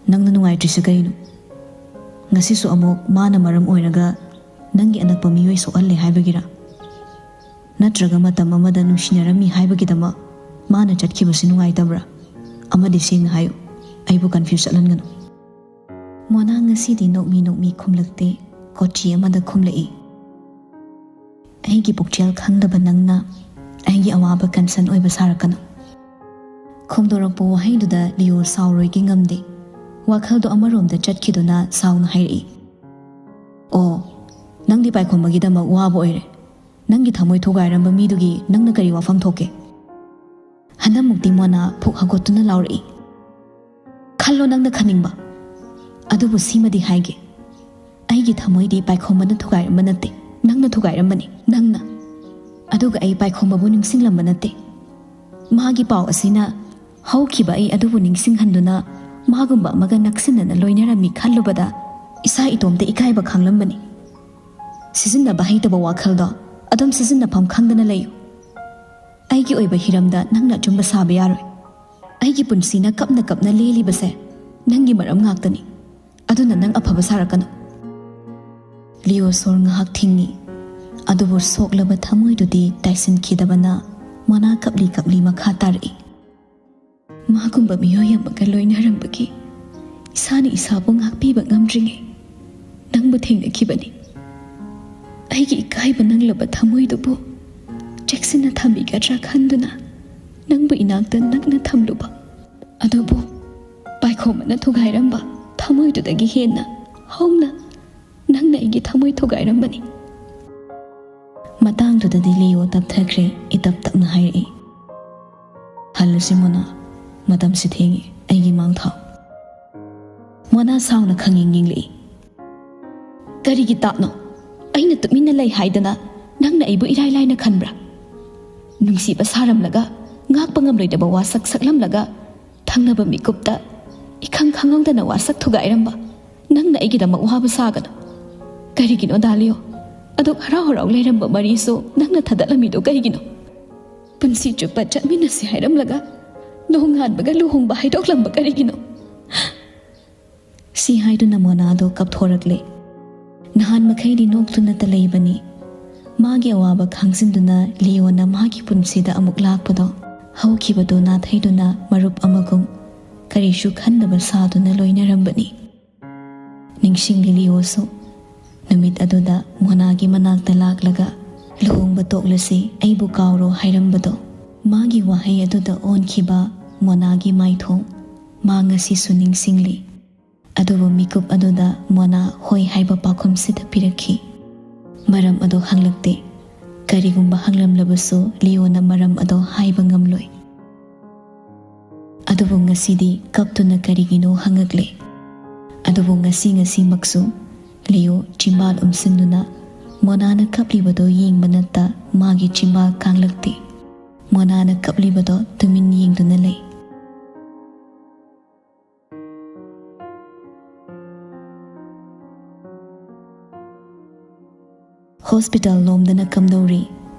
"ꯅꯪꯅ ꯅꯨꯡꯉꯥꯏꯇ꯭ꯔꯤꯁꯤ ꯀꯩꯅꯣ? ꯉꯁꯤꯁꯨ ꯑꯃꯨꯛ ꯃꯥꯅ ꯃꯔꯝ ꯑꯣꯏꯔꯒ ꯅꯪꯒꯤ ꯑꯅꯛꯄ ꯃꯤꯑꯣꯏ ꯁꯣꯛꯍꯜꯂꯦ ꯍꯥꯏꯕꯒꯤꯔ? ꯅꯠꯇ꯭ꯔꯒ ꯃꯇꯝ ꯑꯃꯗ ꯅꯨꯡꯁꯤꯅꯔꯝꯃꯤ ꯍꯥꯏꯕꯒꯤꯗꯃꯛ ꯃꯥꯅ ꯆꯠꯈꯤꯕꯁꯤ ꯅꯨꯡꯉꯥꯏꯇꯕ꯭ꯔꯥ? ꯑꯃꯗꯤ ꯁꯦꯡꯅ ꯍꯥꯏꯌꯨ, ꯑꯩꯕꯨ ꯀꯟꯐ꯭ꯌꯨꯁ ꯆꯠꯍꯟꯒꯅꯨ꯫" ꯃꯣꯅꯥ ꯉꯁꯤꯗꯤ ꯅꯣꯛꯃꯤ ꯅꯣꯛꯃꯤ ꯈꯨꯝꯂꯛꯇꯦ, ꯀꯣꯆꯤ ꯑꯃꯗ ꯈꯨꯝꯂꯛꯏ꯫ "ꯑꯩꯒꯤ ꯄꯨꯛꯆꯦꯜ ꯈꯪꯗꯕ ꯅꯪꯅ ꯑꯩꯒꯤ ꯑꯋꯥꯕ ꯀꯟꯁꯔꯟ ꯑꯣꯏꯕ ꯁꯥꯔꯛꯀꯅꯨ꯫" ꯈꯣꯡꯗꯣꯔꯛꯄ ꯋꯥꯍꯩꯗꯨꯗ ꯂꯤꯑꯣ ꯁꯥꯎꯔꯣꯏꯒꯦ ꯉꯝꯗꯦ꯫ ꯋꯥꯈꯜꯗꯣ ꯑꯃꯔꯣꯝꯗ ꯆꯠꯈꯤꯗꯨꯅ ꯁꯥꯎꯅ ꯍꯥꯏꯔꯛꯏ, "ꯑꯣ, ꯅꯪꯗꯤ ꯄꯥꯏꯈꯣꯝꯕꯒꯤꯗꯃꯛ ꯋꯥꯕ ꯑꯣꯏꯔꯦ꯫ ꯅꯪꯒꯤ ꯊꯃꯣꯏ ꯊꯨꯒꯥꯏꯔꯝꯕ ꯃꯤꯗꯨꯒꯤ ꯅꯪꯅ ꯀꯔꯤ ꯋꯥꯐꯝ ꯊꯣꯛꯀꯦ?" ꯍꯟꯗꯛꯃꯨꯛꯇꯤ ꯃꯣꯅꯥ ꯐꯨꯛ ꯍꯧꯒꯠꯇꯨꯅ ꯂꯥꯎꯔꯛꯏ, "ꯈꯜꯂꯣ ꯅꯪꯅ ꯈꯟꯅꯤꯡꯕ꯫ ꯑꯗꯨꯕꯨ ꯁꯤꯃꯗꯤ ꯍꯥꯏꯒꯦ, ꯑꯩꯒꯤ ꯊꯃꯣꯏꯗꯤ ꯄꯥꯏꯈꯣꯝꯕꯅ ꯊꯨꯒꯥꯏꯔꯝꯕ ꯅꯠꯇꯦ, ꯅꯪꯅ ꯊꯨꯒꯥꯏꯔꯝꯕꯅꯤ, ꯅꯪꯅ꯫ ꯑꯗꯨꯒ ꯑꯩ ꯄꯥꯏꯈꯣꯝꯕꯕꯨ ꯅꯤꯡꯁꯤꯡꯂꯝꯕ ꯅꯠꯇꯦ꯫ ꯃꯥꯒꯤ ꯄꯥꯎ ꯑꯁꯤꯅ ꯍꯧꯈꯤꯕ ꯑꯩ ꯑꯗꯨꯕꯨ ꯅꯤꯡꯁꯤꯡꯍꯟꯗꯨꯅ ꯃꯥꯒꯨꯝꯕ ꯑꯃꯒ ꯅꯛꯁꯤꯟꯅꯅ ꯂꯣꯏꯅꯔꯝꯃꯤ ꯈꯜꯂꯨꯕꯗ ꯏꯁꯥ ꯏꯇꯣꯝꯇ ꯏꯀꯥꯏꯕ ꯈꯥꯡꯂꯝꯕꯅꯤ꯫ ꯁꯤꯖꯤꯟꯅꯕ ꯍꯩꯇꯕ ꯋꯥꯈꯜꯗꯣ ꯑꯗꯨꯝ ꯁꯤꯖꯤꯟꯅꯐꯝ ꯈꯪꯗꯅ ꯂꯩꯌꯨ꯫ ꯑꯩꯒꯤ ꯑꯣꯏꯕ ꯍꯤꯔꯝꯗ ꯅꯪꯅ ꯑꯆꯨꯝꯕ ꯁꯥꯕ ꯌꯥꯔꯣꯏ꯫ ꯑꯩꯒꯤ ꯄꯨꯟꯁꯤꯅ ꯀꯞꯅ ꯀꯞꯅ ꯂꯦꯜꯂꯤꯕꯁꯦ ꯅꯪꯒꯤ ꯃꯔꯝ ꯉꯥꯛꯇꯅꯤ꯫ ꯑꯗꯨꯅ ꯅꯪ ꯑꯐꯕ ꯁꯥꯔꯛꯀꯅꯨ꯫" ꯂꯤꯑꯣ ꯁꯣꯔ ꯉꯥꯏꯍꯥꯛ ꯊꯤꯡꯉꯤ, ꯑꯗꯨꯕꯨ ꯁꯣꯛꯂꯕ ꯊꯃꯣꯏꯗꯨꯗꯤ ꯇꯥꯏꯁꯤꯟꯈꯤꯗꯕꯅ ꯃꯣꯅꯥ ꯀꯞꯂꯤ ꯀꯞꯂꯤ ꯃꯈꯥ ꯇꯥꯔꯛꯏ꯫ "ꯃꯥꯒꯨꯝꯕ ꯃꯤꯑꯣꯏ ꯑꯃꯒ ꯂꯣꯏꯅꯔꯝꯕꯒꯤ ꯏꯁꯥꯅ ꯏꯁꯥꯕꯨ ꯉꯥꯛꯄꯤꯕ ꯉꯝꯗ꯭ꯔꯤꯉꯩ ꯅꯪꯕꯨ ꯊꯦꯡꯅꯈꯤꯕꯅꯤ꯫ ꯑꯩꯒꯤ ꯏꯀꯥꯏꯕ ꯅꯪꯂꯕ ꯊꯃꯣꯏꯗꯨꯕꯨ ꯆꯦꯛꯁꯤꯟꯅ ꯊꯝꯕꯤꯒꯗ꯭ꯔꯥ ꯈꯟꯗꯨꯅ ꯅꯪꯕꯨ ꯏꯅꯥꯛꯇ ꯅꯛꯅ ꯊꯝꯂꯨꯕ꯫ ꯑꯗꯨꯕꯨ ꯄꯥꯏꯈꯣꯝꯕꯅ ꯊꯨꯒꯥꯏꯔꯝꯕ ꯊꯃꯣꯏꯗꯨꯗꯒꯤ ꯍꯦꯟꯅ ꯍꯧꯅ ꯅꯪꯅ ꯑꯩꯒꯤ ꯊꯃꯣꯏ ꯊꯨꯒꯥꯏꯔꯝꯕꯅꯤ꯫" ꯃꯇꯥꯡꯗꯨꯗꯗꯤ ꯂꯤꯑꯣ ꯇꯞꯊꯈ꯭ꯔꯦ, ꯏꯇꯞ ꯇꯞꯅ ꯍꯥꯏꯔꯛꯏ, "ꯍꯜꯂꯁꯤ ꯃꯣꯅꯥ, ꯃꯇꯝꯁꯤ ꯊꯦꯡꯉꯤ, ꯑꯩꯒꯤ ꯃꯥꯡ ꯊꯥꯎ꯫" ꯃꯣꯅꯥ ꯁꯥꯎꯅ ꯈꯪꯌꯦꯡ ꯌꯦꯡꯂꯛꯏ꯫ "ꯀꯔꯤꯒꯤ ꯇꯥꯞꯅꯣ? ꯑꯩꯅ ꯇꯨꯃꯤꯟꯅ ꯂꯩ ꯍꯥꯏꯗꯅ ꯅꯪꯅ ꯑꯩꯕꯨ ꯏꯔꯥꯏ ꯂꯥꯏꯅ ꯈꯟꯕ꯭ꯔꯥ? ꯅꯨꯡꯁꯤꯕ ꯁꯥꯔꯝꯂꯒ, ꯉꯥꯛꯄ ꯉꯝꯂꯣꯏꯗꯕ ꯋꯥꯁꯛ ꯁꯛꯂꯝꯂꯒ, ꯊꯪꯅꯕ ꯃꯤꯀꯨꯞꯇ ꯏꯈꯪ ꯈꯪꯍꯧꯗꯅ ꯋꯥꯁꯛ ꯊꯨꯒꯥꯏꯔꯝꯕ ꯅꯪꯅ ꯑꯩꯒꯤꯗꯃꯛ ꯋꯥꯕ ꯁꯥꯒꯅꯨ꯫ ꯀꯔꯤꯒꯤꯅꯣ ꯗꯥꯂꯤꯑꯣ? ꯑꯗꯨꯛ ꯍꯔꯥꯎ ꯍꯔꯥꯎ ꯂꯩꯔꯝꯕ ꯃꯔꯤꯁꯨ ꯅꯪꯅ ꯊꯗꯠꯂꯝꯃꯤꯗꯣ ꯀꯔꯤꯒꯤꯅꯣ? ꯄꯨꯟꯁꯤ ꯆꯨꯞꯄ ꯆꯠꯃꯤꯟꯅꯁꯤ ꯍꯥꯏꯔꯝꯂꯒ ꯅꯣꯡꯉꯥꯟꯕꯒ ꯂꯨꯍꯣꯡꯕ ꯍꯥꯏꯗꯣꯛꯂꯝꯕ ꯀꯔꯤꯒꯤꯅꯣ?" ꯁꯤ ꯍꯥꯏꯗꯨꯅ ꯃꯣꯅꯥꯗꯣ ꯀꯞꯊꯣꯔꯛꯂꯦ꯫ ꯅꯍꯥꯟ ꯃꯈꯩꯗꯤ ꯅꯣꯛꯇꯨꯅꯇ ꯂꯩꯕꯅꯤ꯫ ꯃꯥꯒꯤ ꯑꯋꯥꯕ ꯈꯥꯡꯖꯤꯟꯗꯨꯅ ꯂꯤꯌꯣꯅ ꯃꯥꯒꯤ ꯄꯨꯟꯁꯤꯗ ꯑꯃꯨꯛ ꯂꯥꯛꯄꯗꯣ, ꯍꯧꯈꯤꯕꯗꯨ ꯅꯥꯊꯩꯗꯨꯅ ꯃꯔꯨꯞ ꯑꯃꯒꯨꯝ ꯀꯔꯤꯁꯨ ꯈꯟꯗꯕ ꯁꯥꯗꯨꯅ ꯂꯣꯏꯅꯔꯝꯕꯅꯤ꯫ ꯅꯤꯡꯁꯤꯡꯂꯤ ꯂꯤꯌꯣꯁꯨ ꯅꯨꯃꯤꯠ ꯑꯗꯨꯗ ꯃꯣꯅꯥꯒꯤ ꯃꯅꯥꯛꯇ ꯂꯥꯛꯂꯒ, "ꯂꯨꯍꯣꯡꯕ ꯇꯣꯛꯂꯁꯤ, ꯑꯩꯕꯨ ꯀꯥꯎꯔꯣ" ꯍꯥꯏꯔꯝꯕꯗꯣ꯫ ꯃꯥꯒꯤ ꯋꯥꯍꯩ ꯑꯗꯨꯗ ꯑꯣꯟꯈꯤꯕ ꯃꯣꯅꯥꯒꯤ ꯃꯥꯏꯊꯣꯡ ꯃꯥ ꯉꯁꯤꯁꯨ ꯅꯤꯡꯁꯤꯡꯂꯤ꯫ ꯑꯗꯨꯕꯨ ꯃꯤꯀꯨꯞ ꯑꯗꯨꯗ ꯃꯣꯅꯥ ꯍꯣꯏ ꯍꯥꯏꯕ ꯄꯥꯎꯈꯨꯝꯁꯤꯗ ꯄꯤꯔꯛꯈꯤ꯫ ꯃꯔꯝ ꯑꯗꯨ ꯍꯪꯂꯛꯇꯦ꯫ ꯀꯔꯤꯒꯨꯝꯕ ꯍꯪꯂꯝꯂꯕꯁꯨ ꯂꯤꯌꯣꯅ ꯃꯔꯝ ꯑꯗꯨ ꯍꯥꯏꯕ ꯉꯝꯂꯣꯏ꯫ ꯑꯗꯨꯕꯨ ꯉꯁꯤꯗꯤ ꯀꯞꯇꯨꯅ ꯀꯔꯤꯒꯤꯅꯣ ꯍꯪꯉꯛꯂꯦ꯫ ꯑꯗꯨꯕꯨ ꯉꯁꯤ ꯉꯁꯤꯃꯛꯁꯨ ꯂꯤꯌꯣ ꯆꯤꯝꯕꯥꯜ ꯎꯝꯁꯤꯟꯗꯨꯅ ꯃꯣꯅꯥꯅ ꯀꯞꯂꯤꯕꯗꯨ ꯌꯦꯡꯕ ꯅꯠꯇ ꯃꯥꯒꯤ ꯆꯤꯝꯕꯥꯜ ꯀꯥꯡꯂꯛꯇꯦ꯫ ꯃꯣꯅꯥꯅ ꯀꯞꯂꯤꯕꯗꯣ ꯇꯨꯃꯤꯟ ꯌꯦꯡꯗꯨꯅ ꯂꯩ꯫ ꯍꯣꯁꯄꯤꯇꯥꯜ ꯂꯣꯝꯗꯅ ꯀꯝꯗꯧꯔꯤ?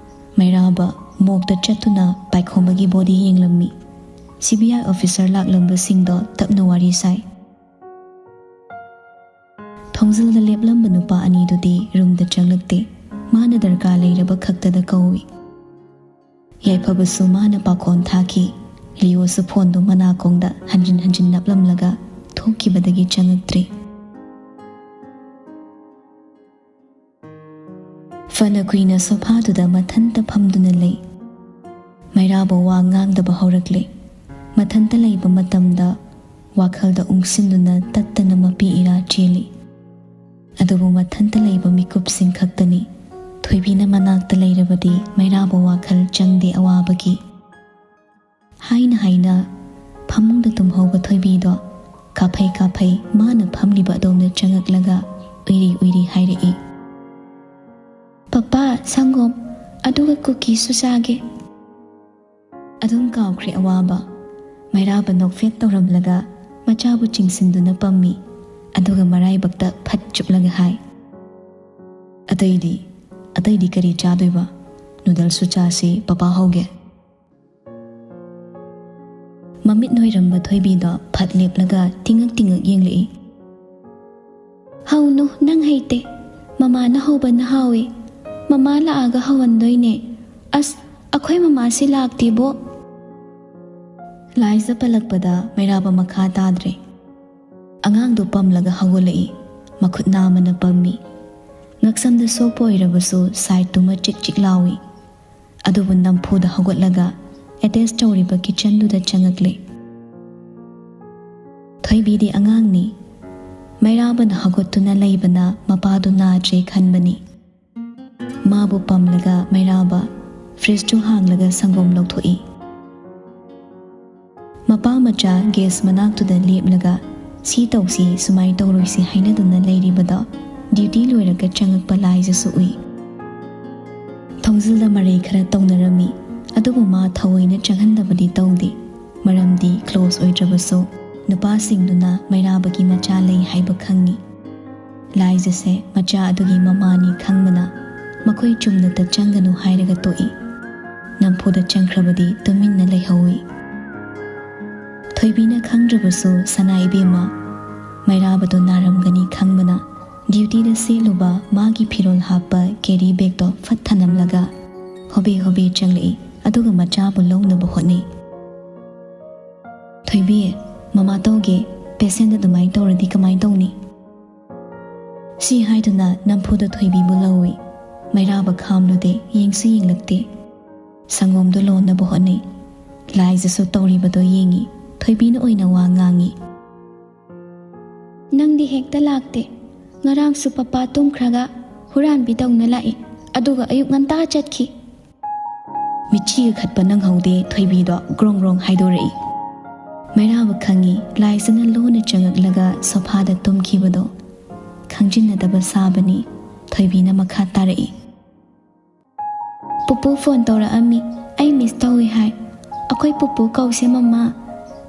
ꯃꯩꯔꯥꯕ ꯃꯣꯛꯇ ꯆꯠꯇꯨꯅ ꯄꯥꯏꯈꯣꯝꯕꯒꯤ ꯕꯣꯗꯤ ꯌꯦꯡꯂꯝꯃꯤ꯫ ꯁꯤ ꯕꯤ ꯑꯥꯏ ꯑꯣꯐꯤꯁꯔ ꯂꯥꯛꯂꯝꯕꯁꯤꯡꯗꯣ ꯇꯞꯅ ꯋꯥꯔꯤ ꯁꯥꯏ꯫ ꯊꯣꯡꯖꯤꯜꯗ ꯂꯦꯞꯂꯝꯕ ꯅꯨꯄꯥ ꯑꯅꯤꯗꯨꯗꯤ ꯔꯨꯝꯗ ꯆꯪꯂꯛꯇꯦ꯫ ꯃꯥꯅ ꯗꯔꯀꯥꯔ ꯂꯩꯔꯕ ꯈꯛꯇꯗ ꯀꯧꯏ꯫ ꯌꯥꯏꯐꯕꯁꯨ ꯃꯥꯅ ꯄꯥꯈꯣꯟ ꯊꯥꯈꯤ꯫ ꯂꯤꯌꯣꯁꯨ ꯐꯣꯟꯗꯨ ꯃꯅꯥꯀꯣꯡꯗ ꯍꯟꯖꯤꯟ ꯍꯟꯖꯤꯟ ꯅꯞꯂꯝꯂꯒ ꯊꯣꯛꯈꯤꯕꯗꯒꯤ ꯆꯪꯉꯛꯇ꯭ꯔꯦ꯫ ꯐꯅ ꯀꯨꯏꯅ ꯁꯣꯐꯥꯗꯨꯗ ꯃꯊꯟꯇ ꯐꯝꯗꯨꯅ ꯂꯩ꯫ ꯃꯩꯔꯥꯕ ꯋꯥ ꯉꯥꯡꯗꯕ ꯍꯧꯔꯛꯂꯦ꯫ ꯃꯊꯟꯇ ꯂꯩꯕ ꯃꯇꯝꯗ ꯋꯥꯈꯜꯗ ꯎꯪꯁꯤꯟꯗꯨꯅ ꯇꯠꯇꯅ ꯃꯄꯤ ꯏꯔꯥ ꯆꯦꯜꯂꯤ꯫ ꯑꯗꯨꯕꯨ ꯃꯊꯟꯇ ꯂꯩꯕ ꯃꯤꯀꯨꯞꯁꯤꯡ ꯈꯛꯇꯅꯤ꯫ ꯊꯣꯏꯕꯤꯅ ꯃꯅꯥꯛꯇ ꯂꯩꯔꯕꯗꯤ ꯃꯩꯔꯥꯕ ꯋꯥꯈꯜ ꯆꯪꯗꯦ ꯑꯋꯥꯕꯒꯤ꯫ ꯍꯥꯏꯅ ꯍꯥꯏꯅ ꯐꯃꯨꯡꯗ ꯇꯨꯝꯍꯧꯕ ꯊꯣꯏꯕꯤꯗꯣ ꯀꯥꯐꯩ ꯀꯥꯐꯩ ꯃꯥꯅ ꯐꯝꯂꯤꯕ ꯑꯗꯣꯝꯗ ꯆꯪꯉꯛꯂꯒ ꯎꯏꯔꯤ ꯎꯏꯔꯤ ꯍꯥꯏꯔꯛꯏ, "ꯄꯄꯥ, ꯁꯪꯒꯣꯝ ꯑꯗꯨꯒ ꯀꯨꯀꯤꯁꯨ ꯆꯥꯒꯦ꯫" ꯑꯗꯨꯝ ꯀꯥꯎꯈ꯭ꯔꯦ ꯑꯋꯥꯕ꯫ ꯃꯩꯔꯥꯕ ꯅꯣꯛꯐꯦꯠ ꯇꯧꯔꯝꯂꯒ ꯃꯆꯥꯕꯨ ꯆꯤꯡꯁꯤꯟꯗꯨꯅ ꯄꯝꯃꯤ꯫ ꯑꯗꯨꯒ ꯃꯔꯥꯏꯕꯛꯇ ꯐꯠ ꯆꯨꯞꯂꯒ ꯍꯥꯏ, "ꯑꯇꯩꯗꯤ, ꯑꯇꯩꯗꯤ ꯀꯔꯤ ꯆꯥꯗꯣꯏꯕ? ꯅꯨꯗꯜꯁꯨ ꯆꯥꯁꯤ, ꯄꯄꯥ ꯍꯧꯒꯦ꯫" ꯑꯣꯏꯔꯝꯕ ꯊꯣꯏꯕꯤꯗꯣ ꯐꯠ ꯂꯦꯞꯂꯒ ꯇꯤꯡꯉꯛ ꯇꯤꯡꯉꯛ ꯌꯦꯡꯂꯛꯏ꯫ "ꯍꯧꯅꯨ, ꯅꯪ ꯍꯩꯇꯦ꯫ ꯃꯃꯥꯅ ꯍꯧꯕꯅ ꯍꯥꯎꯏ꯫ ꯃꯃꯥ ꯂꯥꯛꯑꯒ ꯍꯧꯍꯟꯗꯣꯏꯅꯦ꯫ ꯑꯁ, ꯑꯩꯈꯣꯏ ꯃꯃꯥꯁꯤ ꯂꯥꯛꯇꯦꯕꯣ꯫" ꯂꯥꯏꯖ ꯄꯜꯂꯛꯄꯗ ꯃꯩꯔꯥꯕ ꯃꯈꯥ ꯇꯥꯗ꯭ꯔꯦ꯫ ꯑꯉꯥꯡꯗꯨ ꯄꯝꯂꯒ ꯍꯧꯒꯠꯂꯛꯏ꯫ ꯃꯈꯨꯠ ꯅꯥꯝꯃꯅ ꯄꯝꯃꯤ꯫ ꯉꯛꯁꯝꯗ ꯁꯣꯛꯄ ꯑꯣꯏꯔꯕꯁꯨ ꯁꯥꯏꯠꯇꯨꯃ ꯆꯤꯛ ꯆꯤꯛ ꯂꯥꯎꯏ꯫ ꯑꯗꯨꯕꯨ ꯅꯝꯐꯨꯗ ꯍꯧꯒꯠꯂꯒ ꯑꯦꯇꯦꯆ ꯇꯧꯔꯤꯕ ꯀꯤꯠꯆꯟꯗꯨꯗ ꯆꯪꯉꯛꯂꯦ꯫ ꯊꯣꯏꯕꯤꯗꯤ ꯑꯉꯥꯡꯅꯤ꯫ ꯃꯩꯔꯥꯕꯅ ꯍꯧꯒꯠꯇꯨꯅ ꯂꯩꯕꯅ ꯃꯄꯥꯗꯨ ꯅꯥꯗ꯭ꯔꯦ ꯈꯟꯕꯅꯤ꯫ ꯃꯥꯕꯨ ꯄꯝꯂꯒ ꯃꯩꯔꯥꯕ ꯐ꯭ꯔꯤꯖꯇꯨ ꯍꯥꯡꯂꯒ ꯁꯪꯒꯣꯝ ꯂꯧꯊꯣꯛꯏ꯫ ꯃꯄꯥ ꯃꯆꯥ ꯒꯦꯁ ꯃꯅꯥꯛꯇꯨꯗ ꯂꯦꯞꯂꯒ ꯁꯤ ꯇꯧꯁꯤ, ꯁꯨꯃꯥꯏ ꯇꯧꯔꯣꯏꯁꯤ ꯍꯥꯏꯅꯗꯨꯅ ꯂꯩꯔꯤꯕꯗꯣ ꯗ꯭ꯌꯨꯇꯤ ꯂꯣꯏꯔꯒ ꯆꯪꯉꯛꯄ ꯂꯥꯏꯖꯁꯨ ꯎꯏ꯫ ꯊꯣꯡꯖꯤꯜꯗ ꯃꯔꯩ ꯈꯔ ꯇꯧꯅꯔꯝꯃꯤ, ꯑꯗꯨꯕꯨ ꯃꯥ ꯊꯑꯣꯏꯅ ꯆꯪꯍꯟꯗꯕꯗꯤ ꯇꯧꯗꯦ, ꯃꯔꯝꯗꯤ ꯀ꯭ꯂꯣꯁ ꯑꯣꯏꯗ꯭ꯔꯕꯁꯨ ꯅꯨꯄꯥꯁꯤꯡꯗꯨꯅ ꯃꯩꯔꯥꯕꯒꯤ ꯃꯆꯥ ꯂꯩ ꯍꯥꯏꯕ ꯈꯪꯏ꯫ ꯂꯥꯏꯖꯁꯦ ꯃꯆꯥ ꯑꯗꯨꯒꯤ ꯃꯃꯥꯅꯤ ꯈꯪꯕꯅ ꯃꯈꯣꯏ ꯆꯨꯝꯅꯇ ꯆꯪꯒꯅꯨ ꯍꯥꯏꯔꯒ ꯇꯣꯛꯏ꯫ ꯅꯝꯐꯨꯗ ꯆꯪꯈ꯭ꯔꯕꯗꯤ ꯇꯨꯃꯤꯟꯅ ꯂꯩꯍꯧꯏ꯫ ꯊꯣꯏꯕꯤꯅ ꯈꯪꯗ꯭ꯔꯕꯁꯨ ꯁꯅꯥ ꯏꯕꯦꯝꯃ ꯃꯩꯔꯥꯕꯗꯣ ꯅꯥꯔꯝꯒꯅꯤ ꯈꯪꯕꯅ ꯗ꯭ꯌꯨꯇꯤꯗ ꯁꯦꯠꯂꯨꯕ ꯃꯥꯒꯤ ꯐꯤꯔꯣꯜ ꯍꯥꯞꯄ ꯀꯦꯔꯤ ꯕꯦꯒꯇꯣ ꯐꯠ ꯊꯅꯝꯂꯒ ꯍꯣꯕꯦ ꯍꯣꯕꯦ ꯆꯪꯂꯛꯏ, ꯑꯗꯨꯒ ꯃꯆꯥꯕꯨ ꯂꯧꯅꯕ ꯍꯣꯠꯅꯩ꯫ "ꯊꯣꯏꯕꯤ, ꯃꯃꯥ ꯇꯧꯒꯦ, ꯄꯦꯁꯦꯟꯗ ꯑꯗꯨꯃꯥꯏꯅ ꯇꯧꯔꯗꯤ ꯀꯃꯥꯏꯅ ꯇꯧꯅꯤ?" ꯁꯤ ꯍꯥꯏꯗꯨꯅ ꯅꯝꯐꯨꯗ ꯊꯣꯏꯕꯤꯕꯨ ꯂꯧꯏ꯫ ꯃꯩꯔꯥꯕ ꯈꯥꯝꯂꯨꯗꯦ, ꯌꯦꯡꯁꯨ ꯌꯦꯡꯂꯛꯇꯦ꯫ ꯁꯪꯒꯣꯝꯗꯨ ꯂꯣꯟꯅꯕ ꯍꯣꯠꯅꯩ꯫ ꯂꯥꯏꯖꯁꯨ ꯇꯧꯔꯤꯕꯗꯣ ꯌꯦꯡꯏ꯫ ꯊꯣꯏꯕꯤꯅ ꯑꯣꯏꯅ ꯋꯥ ꯉꯥꯡꯏ꯫ "ꯅꯪꯗꯤ ꯍꯦꯛꯇ ꯂꯥꯛꯇꯦ꯫ ꯉꯔꯥꯡꯁꯨ ꯄꯄꯥ ꯇꯨꯝꯈ꯭ꯔꯒ ꯍꯨꯔꯥꯟꯕꯤꯗꯧꯅ ꯂꯥꯛꯏ, ꯑꯗꯨꯒ ꯑꯌꯨꯛ ꯉꯟꯇꯥ ꯆꯠꯈꯤ꯫" ꯃꯤꯠꯆꯤꯒ ꯈꯠꯄ ꯅꯪꯍꯧꯗꯦ ꯊꯣꯏꯕꯤꯗꯣ ꯒ꯭ꯔꯣꯡ ꯒ꯭ꯔꯣꯡ ꯍꯥꯏꯗꯣꯔꯛꯏ꯫ ꯃꯩꯔꯥꯕ ꯈꯪꯏ, ꯂꯥꯏꯖꯅ ꯂꯣꯟꯅ ꯆꯪꯉꯛꯂꯒ ꯁꯣꯐꯥꯗ ꯇꯨꯝꯈꯤꯕꯗꯣ꯫ ꯈꯪꯖꯤꯟꯅꯗꯕ ꯁꯥꯕꯅꯤ꯫ ꯊꯣꯏꯕꯤꯅ ꯃꯈꯥ ꯇꯥꯔꯛꯏ꯫ "ꯄꯨꯄꯨ ꯐꯣꯟ ꯇꯧꯔꯛꯑꯝꯃꯤ, ꯑꯩ ꯃꯤꯁ ꯇꯧꯏ ꯍꯥꯏ꯫ ꯑꯩꯈꯣꯏ ꯄꯨꯄꯨ ꯀꯧꯁꯦ ꯃꯃꯥ꯫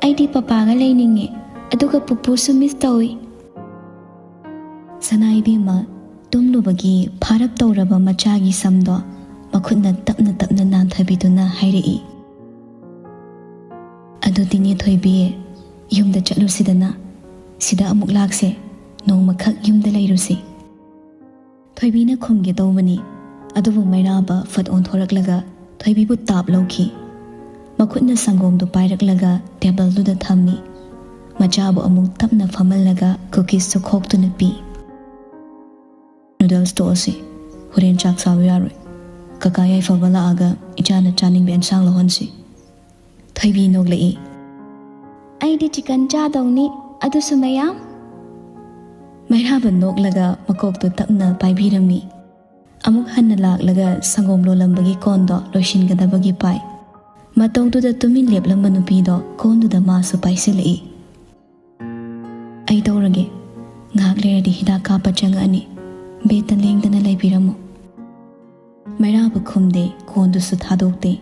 ꯑꯩꯗꯤ ꯄꯄꯥꯒ ꯂꯩꯅꯤꯡꯉꯦ, ꯑꯗꯨꯒ ꯄꯨꯄꯨꯁꯨ ꯃꯤꯁ ꯇꯧꯏ꯫" ꯁꯅꯥ ꯏꯕꯦꯝꯃ ꯇꯨꯝꯂꯨꯕꯒꯤ ꯐꯥꯔꯞ ꯇꯧꯔꯕ ꯃꯆꯥꯒꯤ ꯁꯝꯗꯣ ꯃꯈꯨꯠꯅ ꯇꯞꯅ ꯇꯞꯅ ꯅꯥꯟꯊꯕꯤꯗꯨꯅ ꯍꯥꯏꯔꯛꯏ꯫ "ꯑꯗꯨꯗꯤꯅꯦ ꯊꯣꯏꯕꯤ, ꯌꯨꯝꯗ ꯆꯠꯂꯨꯁꯤꯗꯅ꯫ ꯁꯤꯗ ꯑꯃꯨꯛ ꯂꯥꯛꯁꯦ, ꯅꯣꯡꯃꯈꯛ ꯌꯨꯝꯗ ꯂꯩꯔꯨꯁꯤ꯫" ꯊꯣꯏꯕꯤꯅ ꯈꯨꯝꯒꯦ ꯇꯧꯕꯅꯤ, ꯑꯗꯨꯕꯨ ꯃꯩꯔꯥꯕ ꯐꯠ ꯑꯣꯟꯊꯣꯔꯛꯂꯒ ꯊꯣꯏꯕꯤꯕꯨ ꯇꯥꯞ ꯂꯧꯈꯤ꯫ ꯃꯈꯨꯠꯅ ꯁꯪꯒꯣꯝꯗꯨ ꯄꯥꯏꯔꯛꯂꯒ ꯇꯦꯕꯜꯗꯨꯗ ꯊꯝꯃꯤ꯫ ꯃꯆꯥꯕꯨ ꯑꯃꯨꯛ ꯇꯞꯅ ꯐꯝꯍꯜꯂꯒ ꯀꯨꯀꯤꯁꯁꯨ ꯈꯣꯛꯇꯨꯅ ꯄꯤ꯫ "ꯅꯨꯗꯜꯁ ꯇꯣꯛꯑꯁꯤ, ꯍꯣꯔꯦꯟ ꯆꯥꯛ ꯆꯥꯕ ꯌꯥꯔꯣꯏ꯫ ꯀꯀꯥ ꯌꯥꯏꯐꯕ ꯂꯥꯛꯑꯒ ꯏꯆꯥꯅ ꯆꯥꯅꯤꯡꯕ ꯑꯦꯟꯁꯥꯡ ꯂꯧꯍꯟꯁꯤ꯫" ꯊꯣꯏꯕꯤ ꯅꯣꯛꯂꯛꯏ꯫ "ꯑꯩꯗꯤ ꯆꯤꯀꯟ ꯆꯥꯗꯧꯅꯤ, ꯑꯗꯨꯁꯨ ꯃꯌꯥꯝ꯫" ꯃꯩꯔꯥꯕ ꯅꯣꯛꯂꯒ ꯃꯀꯣꯛꯇꯨ ꯇꯞꯅ ꯄꯥꯏꯕꯤꯔꯝꯃꯤ꯫ ꯑꯃꯨꯛ ꯍꯟꯅ ꯂꯥꯛꯂꯒ ꯁꯪꯒꯣꯝ ꯂꯣꯜꯂꯝꯕꯒꯤ ꯀꯣꯟꯗꯣ ꯂꯣꯏꯁꯤꯟꯒꯗꯕꯒꯤ ꯄꯥꯏ꯫ ꯃꯇꯧꯗꯨꯗ ꯇꯨꯃꯤꯟ ꯂꯦꯞꯂꯝꯕ ꯅꯨꯄꯤꯗꯣ ꯀꯣꯟꯗꯨꯗ ꯃꯥꯁꯨ ꯄꯥꯏꯁꯤꯜꯂꯛꯏ꯫ "ꯑꯩ ꯇꯧꯔꯒꯦ, ꯉꯥꯏꯍꯥꯛ ꯂꯩꯔꯗꯤ ꯍꯤꯗꯥꯛ ꯀꯥꯞꯄ ꯆꯪꯉꯛꯑꯅꯤ, ꯕꯦꯗꯇ ꯂꯦꯡꯗꯅ ꯂꯩꯕꯤꯔꯝꯃꯨ꯫" ꯃꯩꯔꯥꯕ ꯈꯨꯝꯗꯦ, ꯀꯣꯟꯗꯨꯁꯨ ꯊꯥꯗꯣꯛꯇꯦ꯫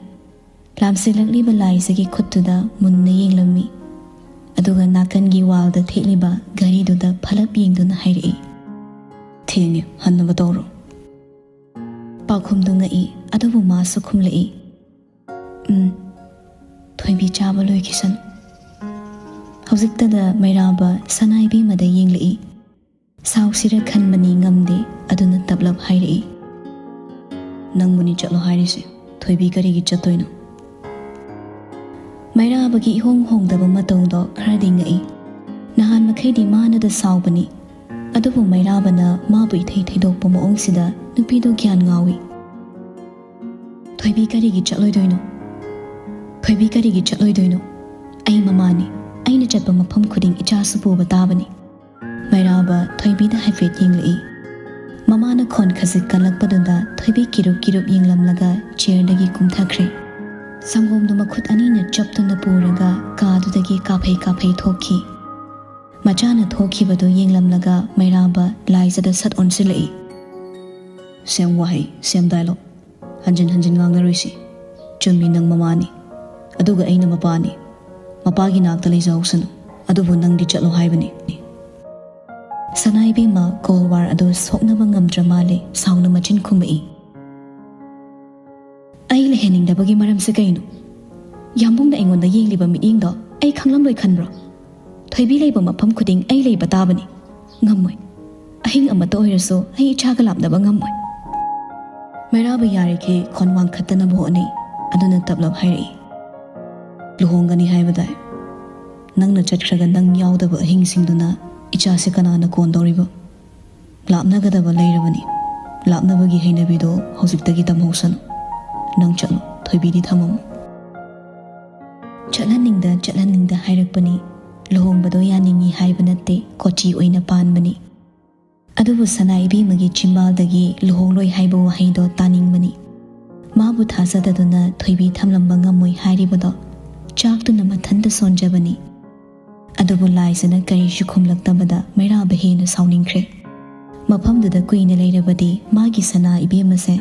ꯂꯥꯝꯁꯤꯜꯂꯛꯂꯤꯕ ꯂꯥꯏꯖꯒꯤ ꯈꯨꯠꯇꯨꯗ ꯃꯨꯟꯅ ꯌꯦꯡꯂꯝꯃꯤ꯫ ꯑꯗꯨꯒ ꯅꯥꯀꯟꯒꯤ ꯋꯥꯜꯗ ꯊꯦꯠꯂꯤꯕ ꯘꯔꯤꯗꯨꯗ ꯐꯂꯞ ꯌꯦꯡꯗꯨꯅ ꯍꯥꯏꯔꯛꯏ, "ꯊꯦꯡꯉꯦ, ꯍꯟꯅꯕ ꯇꯧꯔꯣ꯫" ꯄꯥꯎꯈꯨꯝꯗꯨ ꯉꯛꯏ, ꯑꯗꯨꯕꯨ ꯃꯥꯁꯨ ꯈꯨꯝꯂꯛꯏ, "ꯎꯝ, ꯊꯣꯏꯕꯤ ꯆꯥꯕ ꯂꯣꯏꯈꯤꯁꯅꯨ꯫" ꯍꯧꯖꯤꯛꯇꯗ ꯃꯩꯔꯥꯕ ꯁꯅꯥ ꯏꯕꯦꯝꯃꯗ ꯌꯦꯡꯂꯛꯏ꯫ ꯁꯥꯎꯁꯤꯔ ꯈꯟꯕꯅꯤ, ꯉꯝꯗꯦ, ꯑꯗꯨꯅ ꯇꯞꯂꯞ ꯍꯥꯏꯔꯛꯏ, "ꯅꯪꯕꯨꯅꯤ ꯆꯠꯂꯣ ꯍꯥꯏꯔꯤꯁꯦ, ꯊꯣꯏꯕꯤ ꯀꯔꯤꯒꯤ ꯆꯠꯇꯣꯏꯅꯣ?" ꯃꯩꯔꯥꯕꯒꯤ ꯏꯍꯣꯡ ꯍꯣꯡꯗꯕ ꯃꯇꯧꯗꯣ ꯈꯔꯗꯤ ꯉꯛꯏ꯫ ꯅꯍꯥꯟ ꯃꯈꯩꯗꯤ ꯃꯥꯅꯗ ꯁꯥꯎꯕꯅꯤ, ꯑꯗꯨꯕꯨ ꯃꯩꯔꯥꯕꯅ ꯃꯥꯕꯨ ꯏꯊꯩ ꯊꯩꯗꯣꯛꯄ ꯃꯑꯣꯡꯁꯤꯗ ꯅꯨꯄꯤꯗꯨ ꯒ꯭ꯌꯥꯟ ꯉꯥꯎꯏ꯫ "ꯊꯣꯏꯕꯤ ꯀꯔꯤꯒꯤ ꯆꯠꯂꯣꯏꯗꯣꯏꯅꯣ? ꯊꯣꯏꯕꯤ ꯀꯔꯤꯒꯤ ꯆꯠꯂꯣꯏꯗꯣꯏꯅꯣ? ꯑꯩ ꯃꯃꯥꯅꯤ, ꯑꯩꯅ ꯆꯠꯄ ꯃꯐꯝ ꯈꯨꯗꯤꯡ ꯏꯆꯥꯁꯨ ꯄꯨꯕ ꯇꯥꯕꯅꯤ꯫" ꯃꯩꯔꯥꯕ ꯊꯣꯏꯕꯤꯗ ꯍꯥꯏꯐꯦꯠ ꯌꯦꯡꯂꯛꯏ꯫ ꯃꯃꯥꯅ ꯈꯣꯟ ꯈꯖꯤꯛ ꯀꯜꯂꯛꯄꯗꯨꯗ ꯊꯣꯏꯕꯤ ꯀꯤꯔꯨꯞ ꯀꯤꯔꯨꯞ ꯌꯦꯡꯂꯝꯂꯒ ꯆꯤꯌꯔꯗꯒꯤ ꯀꯨꯝꯊꯈ꯭ꯔꯦ꯫ ꯁꯪꯒꯣꯝꯗꯨ ꯃꯈꯨꯠ ꯑꯅꯤꯅ ꯆꯞꯇꯨꯅ ꯄꯨꯔꯒ ꯀꯥꯗꯨꯗꯒꯤ ꯀꯥꯐꯩ ꯀꯥꯐꯩ ꯊꯣꯛꯈꯤ꯫ ꯃꯆꯥꯅ ꯊꯣꯛꯈꯤꯕꯗꯨ ꯌꯦꯡꯂꯝꯂꯒ ꯃꯩꯔꯥꯕ ꯂꯥꯏꯖꯗ ꯁꯠ ꯑꯣꯟꯁꯤꯜꯂꯛꯏ꯫ "ꯁꯦꯝ ꯋꯥꯍꯩ, ꯁꯦꯝ ꯗꯥꯏꯂꯣꯛ꯫ ꯍꯟꯖꯤꯟ ꯍꯟꯖꯤꯟ ꯉꯥꯡꯅꯔꯣꯏꯁꯤ꯫ ꯆꯨꯝꯃꯤ, ꯅꯪ ꯃꯃꯥꯅꯤ, ꯑꯗꯨꯒ ꯑꯩꯅ ꯃꯄꯥꯅꯤ꯫ ꯃꯄꯥꯒꯤ ꯅꯥꯛꯇ ꯂꯩꯖꯍꯧꯁꯅꯨ, ꯑꯗꯨꯕꯨ ꯅꯪꯗꯤ ꯆꯠꯂꯣ ꯍꯥꯏꯕꯅꯤ꯫" ꯁꯅꯥ ꯏꯕꯦꯝꯃ ꯀꯣꯜ ꯋꯥꯔ ꯑꯗꯨ ꯁꯣꯛꯅꯕ ꯉꯝꯗ꯭ꯔ ꯃꯥꯜꯂꯦ, ꯁꯥꯎꯅ ꯃꯆꯤꯟ ꯈꯨꯝꯃꯛꯏ꯫ "ꯑꯩ ꯂꯩꯍꯟꯅꯤꯡꯗꯕꯒꯤ ꯃꯔꯝꯁꯦ ꯀꯩꯅꯣ? ꯌꯥꯝꯕꯨꯡꯅ ꯑꯩꯉꯣꯟꯗ ꯌꯦꯡꯂꯤꯕ ꯃꯤꯠꯌꯦꯡꯗꯣ ꯑꯩ ꯈꯪꯂꯝꯂꯣꯏ ꯈꯟꯕ꯭ꯔꯣ? ꯊꯣꯏꯕꯤ ꯂꯩꯕ ꯃꯐꯝ ꯈꯨꯗꯤꯡ ꯑꯩ ꯂꯩꯕ ꯇꯥꯕꯅꯤ꯫ ꯉꯝꯃꯣꯏ꯫ ꯑꯍꯤꯡ ꯑꯃꯠꯇ ꯑꯣꯏꯔꯁꯨ ꯑꯩ ꯏꯆꯥꯒ ꯂꯥꯞꯅꯕ ꯉꯝꯃꯣꯏ꯫ ꯃꯩꯔꯥꯕ ꯌꯥꯔꯤꯈꯩ ꯈꯣꯟ ꯋꯥꯡꯈꯠꯇꯅꯕ ꯍꯣꯠꯅꯩ꯫ ꯑꯗꯨꯅ ꯇꯞꯂꯞ ꯍꯥꯏꯔꯛꯏ, "ꯂꯨꯍꯣꯡꯒꯅꯤ ꯍꯥꯏꯕꯗꯥꯏ? ꯅꯪꯅ ꯆꯠꯈ꯭ꯔꯒ ꯅꯪ ꯌꯥꯎꯗꯕ ꯑꯍꯤꯡꯁꯤꯡꯗꯨꯅ ꯏꯆꯥꯁꯦ ꯀꯅꯥꯅ ꯀꯣꯟꯗꯧꯔꯤꯕ? ꯂꯥꯞꯅꯒꯗꯕ ꯂꯩꯔꯕꯅꯤ꯫ ꯂꯥꯞꯅꯕꯒꯤ ꯍꯩꯅꯕꯤꯗꯣ ꯍꯧꯖꯤꯛꯇꯒꯤ ꯇꯝꯍꯧꯁꯅꯨ꯫ ꯅꯪ ꯆꯠꯂꯣ, ꯊꯣꯏꯕꯤꯗꯤ ꯊꯝꯃꯝꯃꯣ꯫" ꯆꯠꯍꯟꯅꯤꯡꯗ ꯆꯠꯍꯟꯅꯤꯡꯗ ꯍꯥꯏꯔꯛꯄꯅꯤ꯫ ꯂꯨꯍꯣꯡꯕꯗꯣ ꯌꯥꯅꯤꯡꯉꯤ ꯍꯥꯏꯕ ꯅꯠꯇꯦ, ꯀꯣꯆꯤ ꯑꯣꯏꯅ ꯄꯥꯟꯕꯅꯤ꯫ ꯑꯗꯨꯕꯨ ꯁꯅꯥ ꯏꯕꯦꯝꯃꯒꯤ ꯆꯤꯝꯕꯥꯜꯗꯒꯤ ꯂꯨꯍꯣꯡꯂꯣꯏ ꯍꯥꯏꯕ ꯋꯥꯍꯩꯗꯣ ꯇꯥꯅꯤꯡꯕꯅꯤ꯫ ꯃꯥꯕꯨ ꯊꯥꯖꯗꯗꯨꯅ ꯊꯣꯏꯕꯤ ꯊꯝꯂꯝꯕ ꯉꯝꯃꯣꯏ ꯍꯥꯏꯔꯤꯕꯗꯣ ꯆꯥꯛꯇꯨꯅ ꯃꯊꯟꯇ ꯁꯣꯟꯖꯕꯅꯤ꯫ ꯑꯗꯨꯕꯨ ꯂꯥꯏꯖꯅ ꯀꯔꯤꯁꯨ ꯈꯨꯝꯂꯛꯇꯕꯗ ꯃꯩꯔꯥꯕ ꯍꯦꯟꯅ ꯁꯥꯎꯅꯤꯡꯈ꯭ꯔꯦ꯫ ꯃꯐꯝꯗꯨꯗ ꯀꯨꯏꯅ ꯂꯩꯔꯕꯗꯤ ꯃꯥꯒꯤ ꯁꯅꯥ ꯏꯕꯦꯝꯃꯁꯦ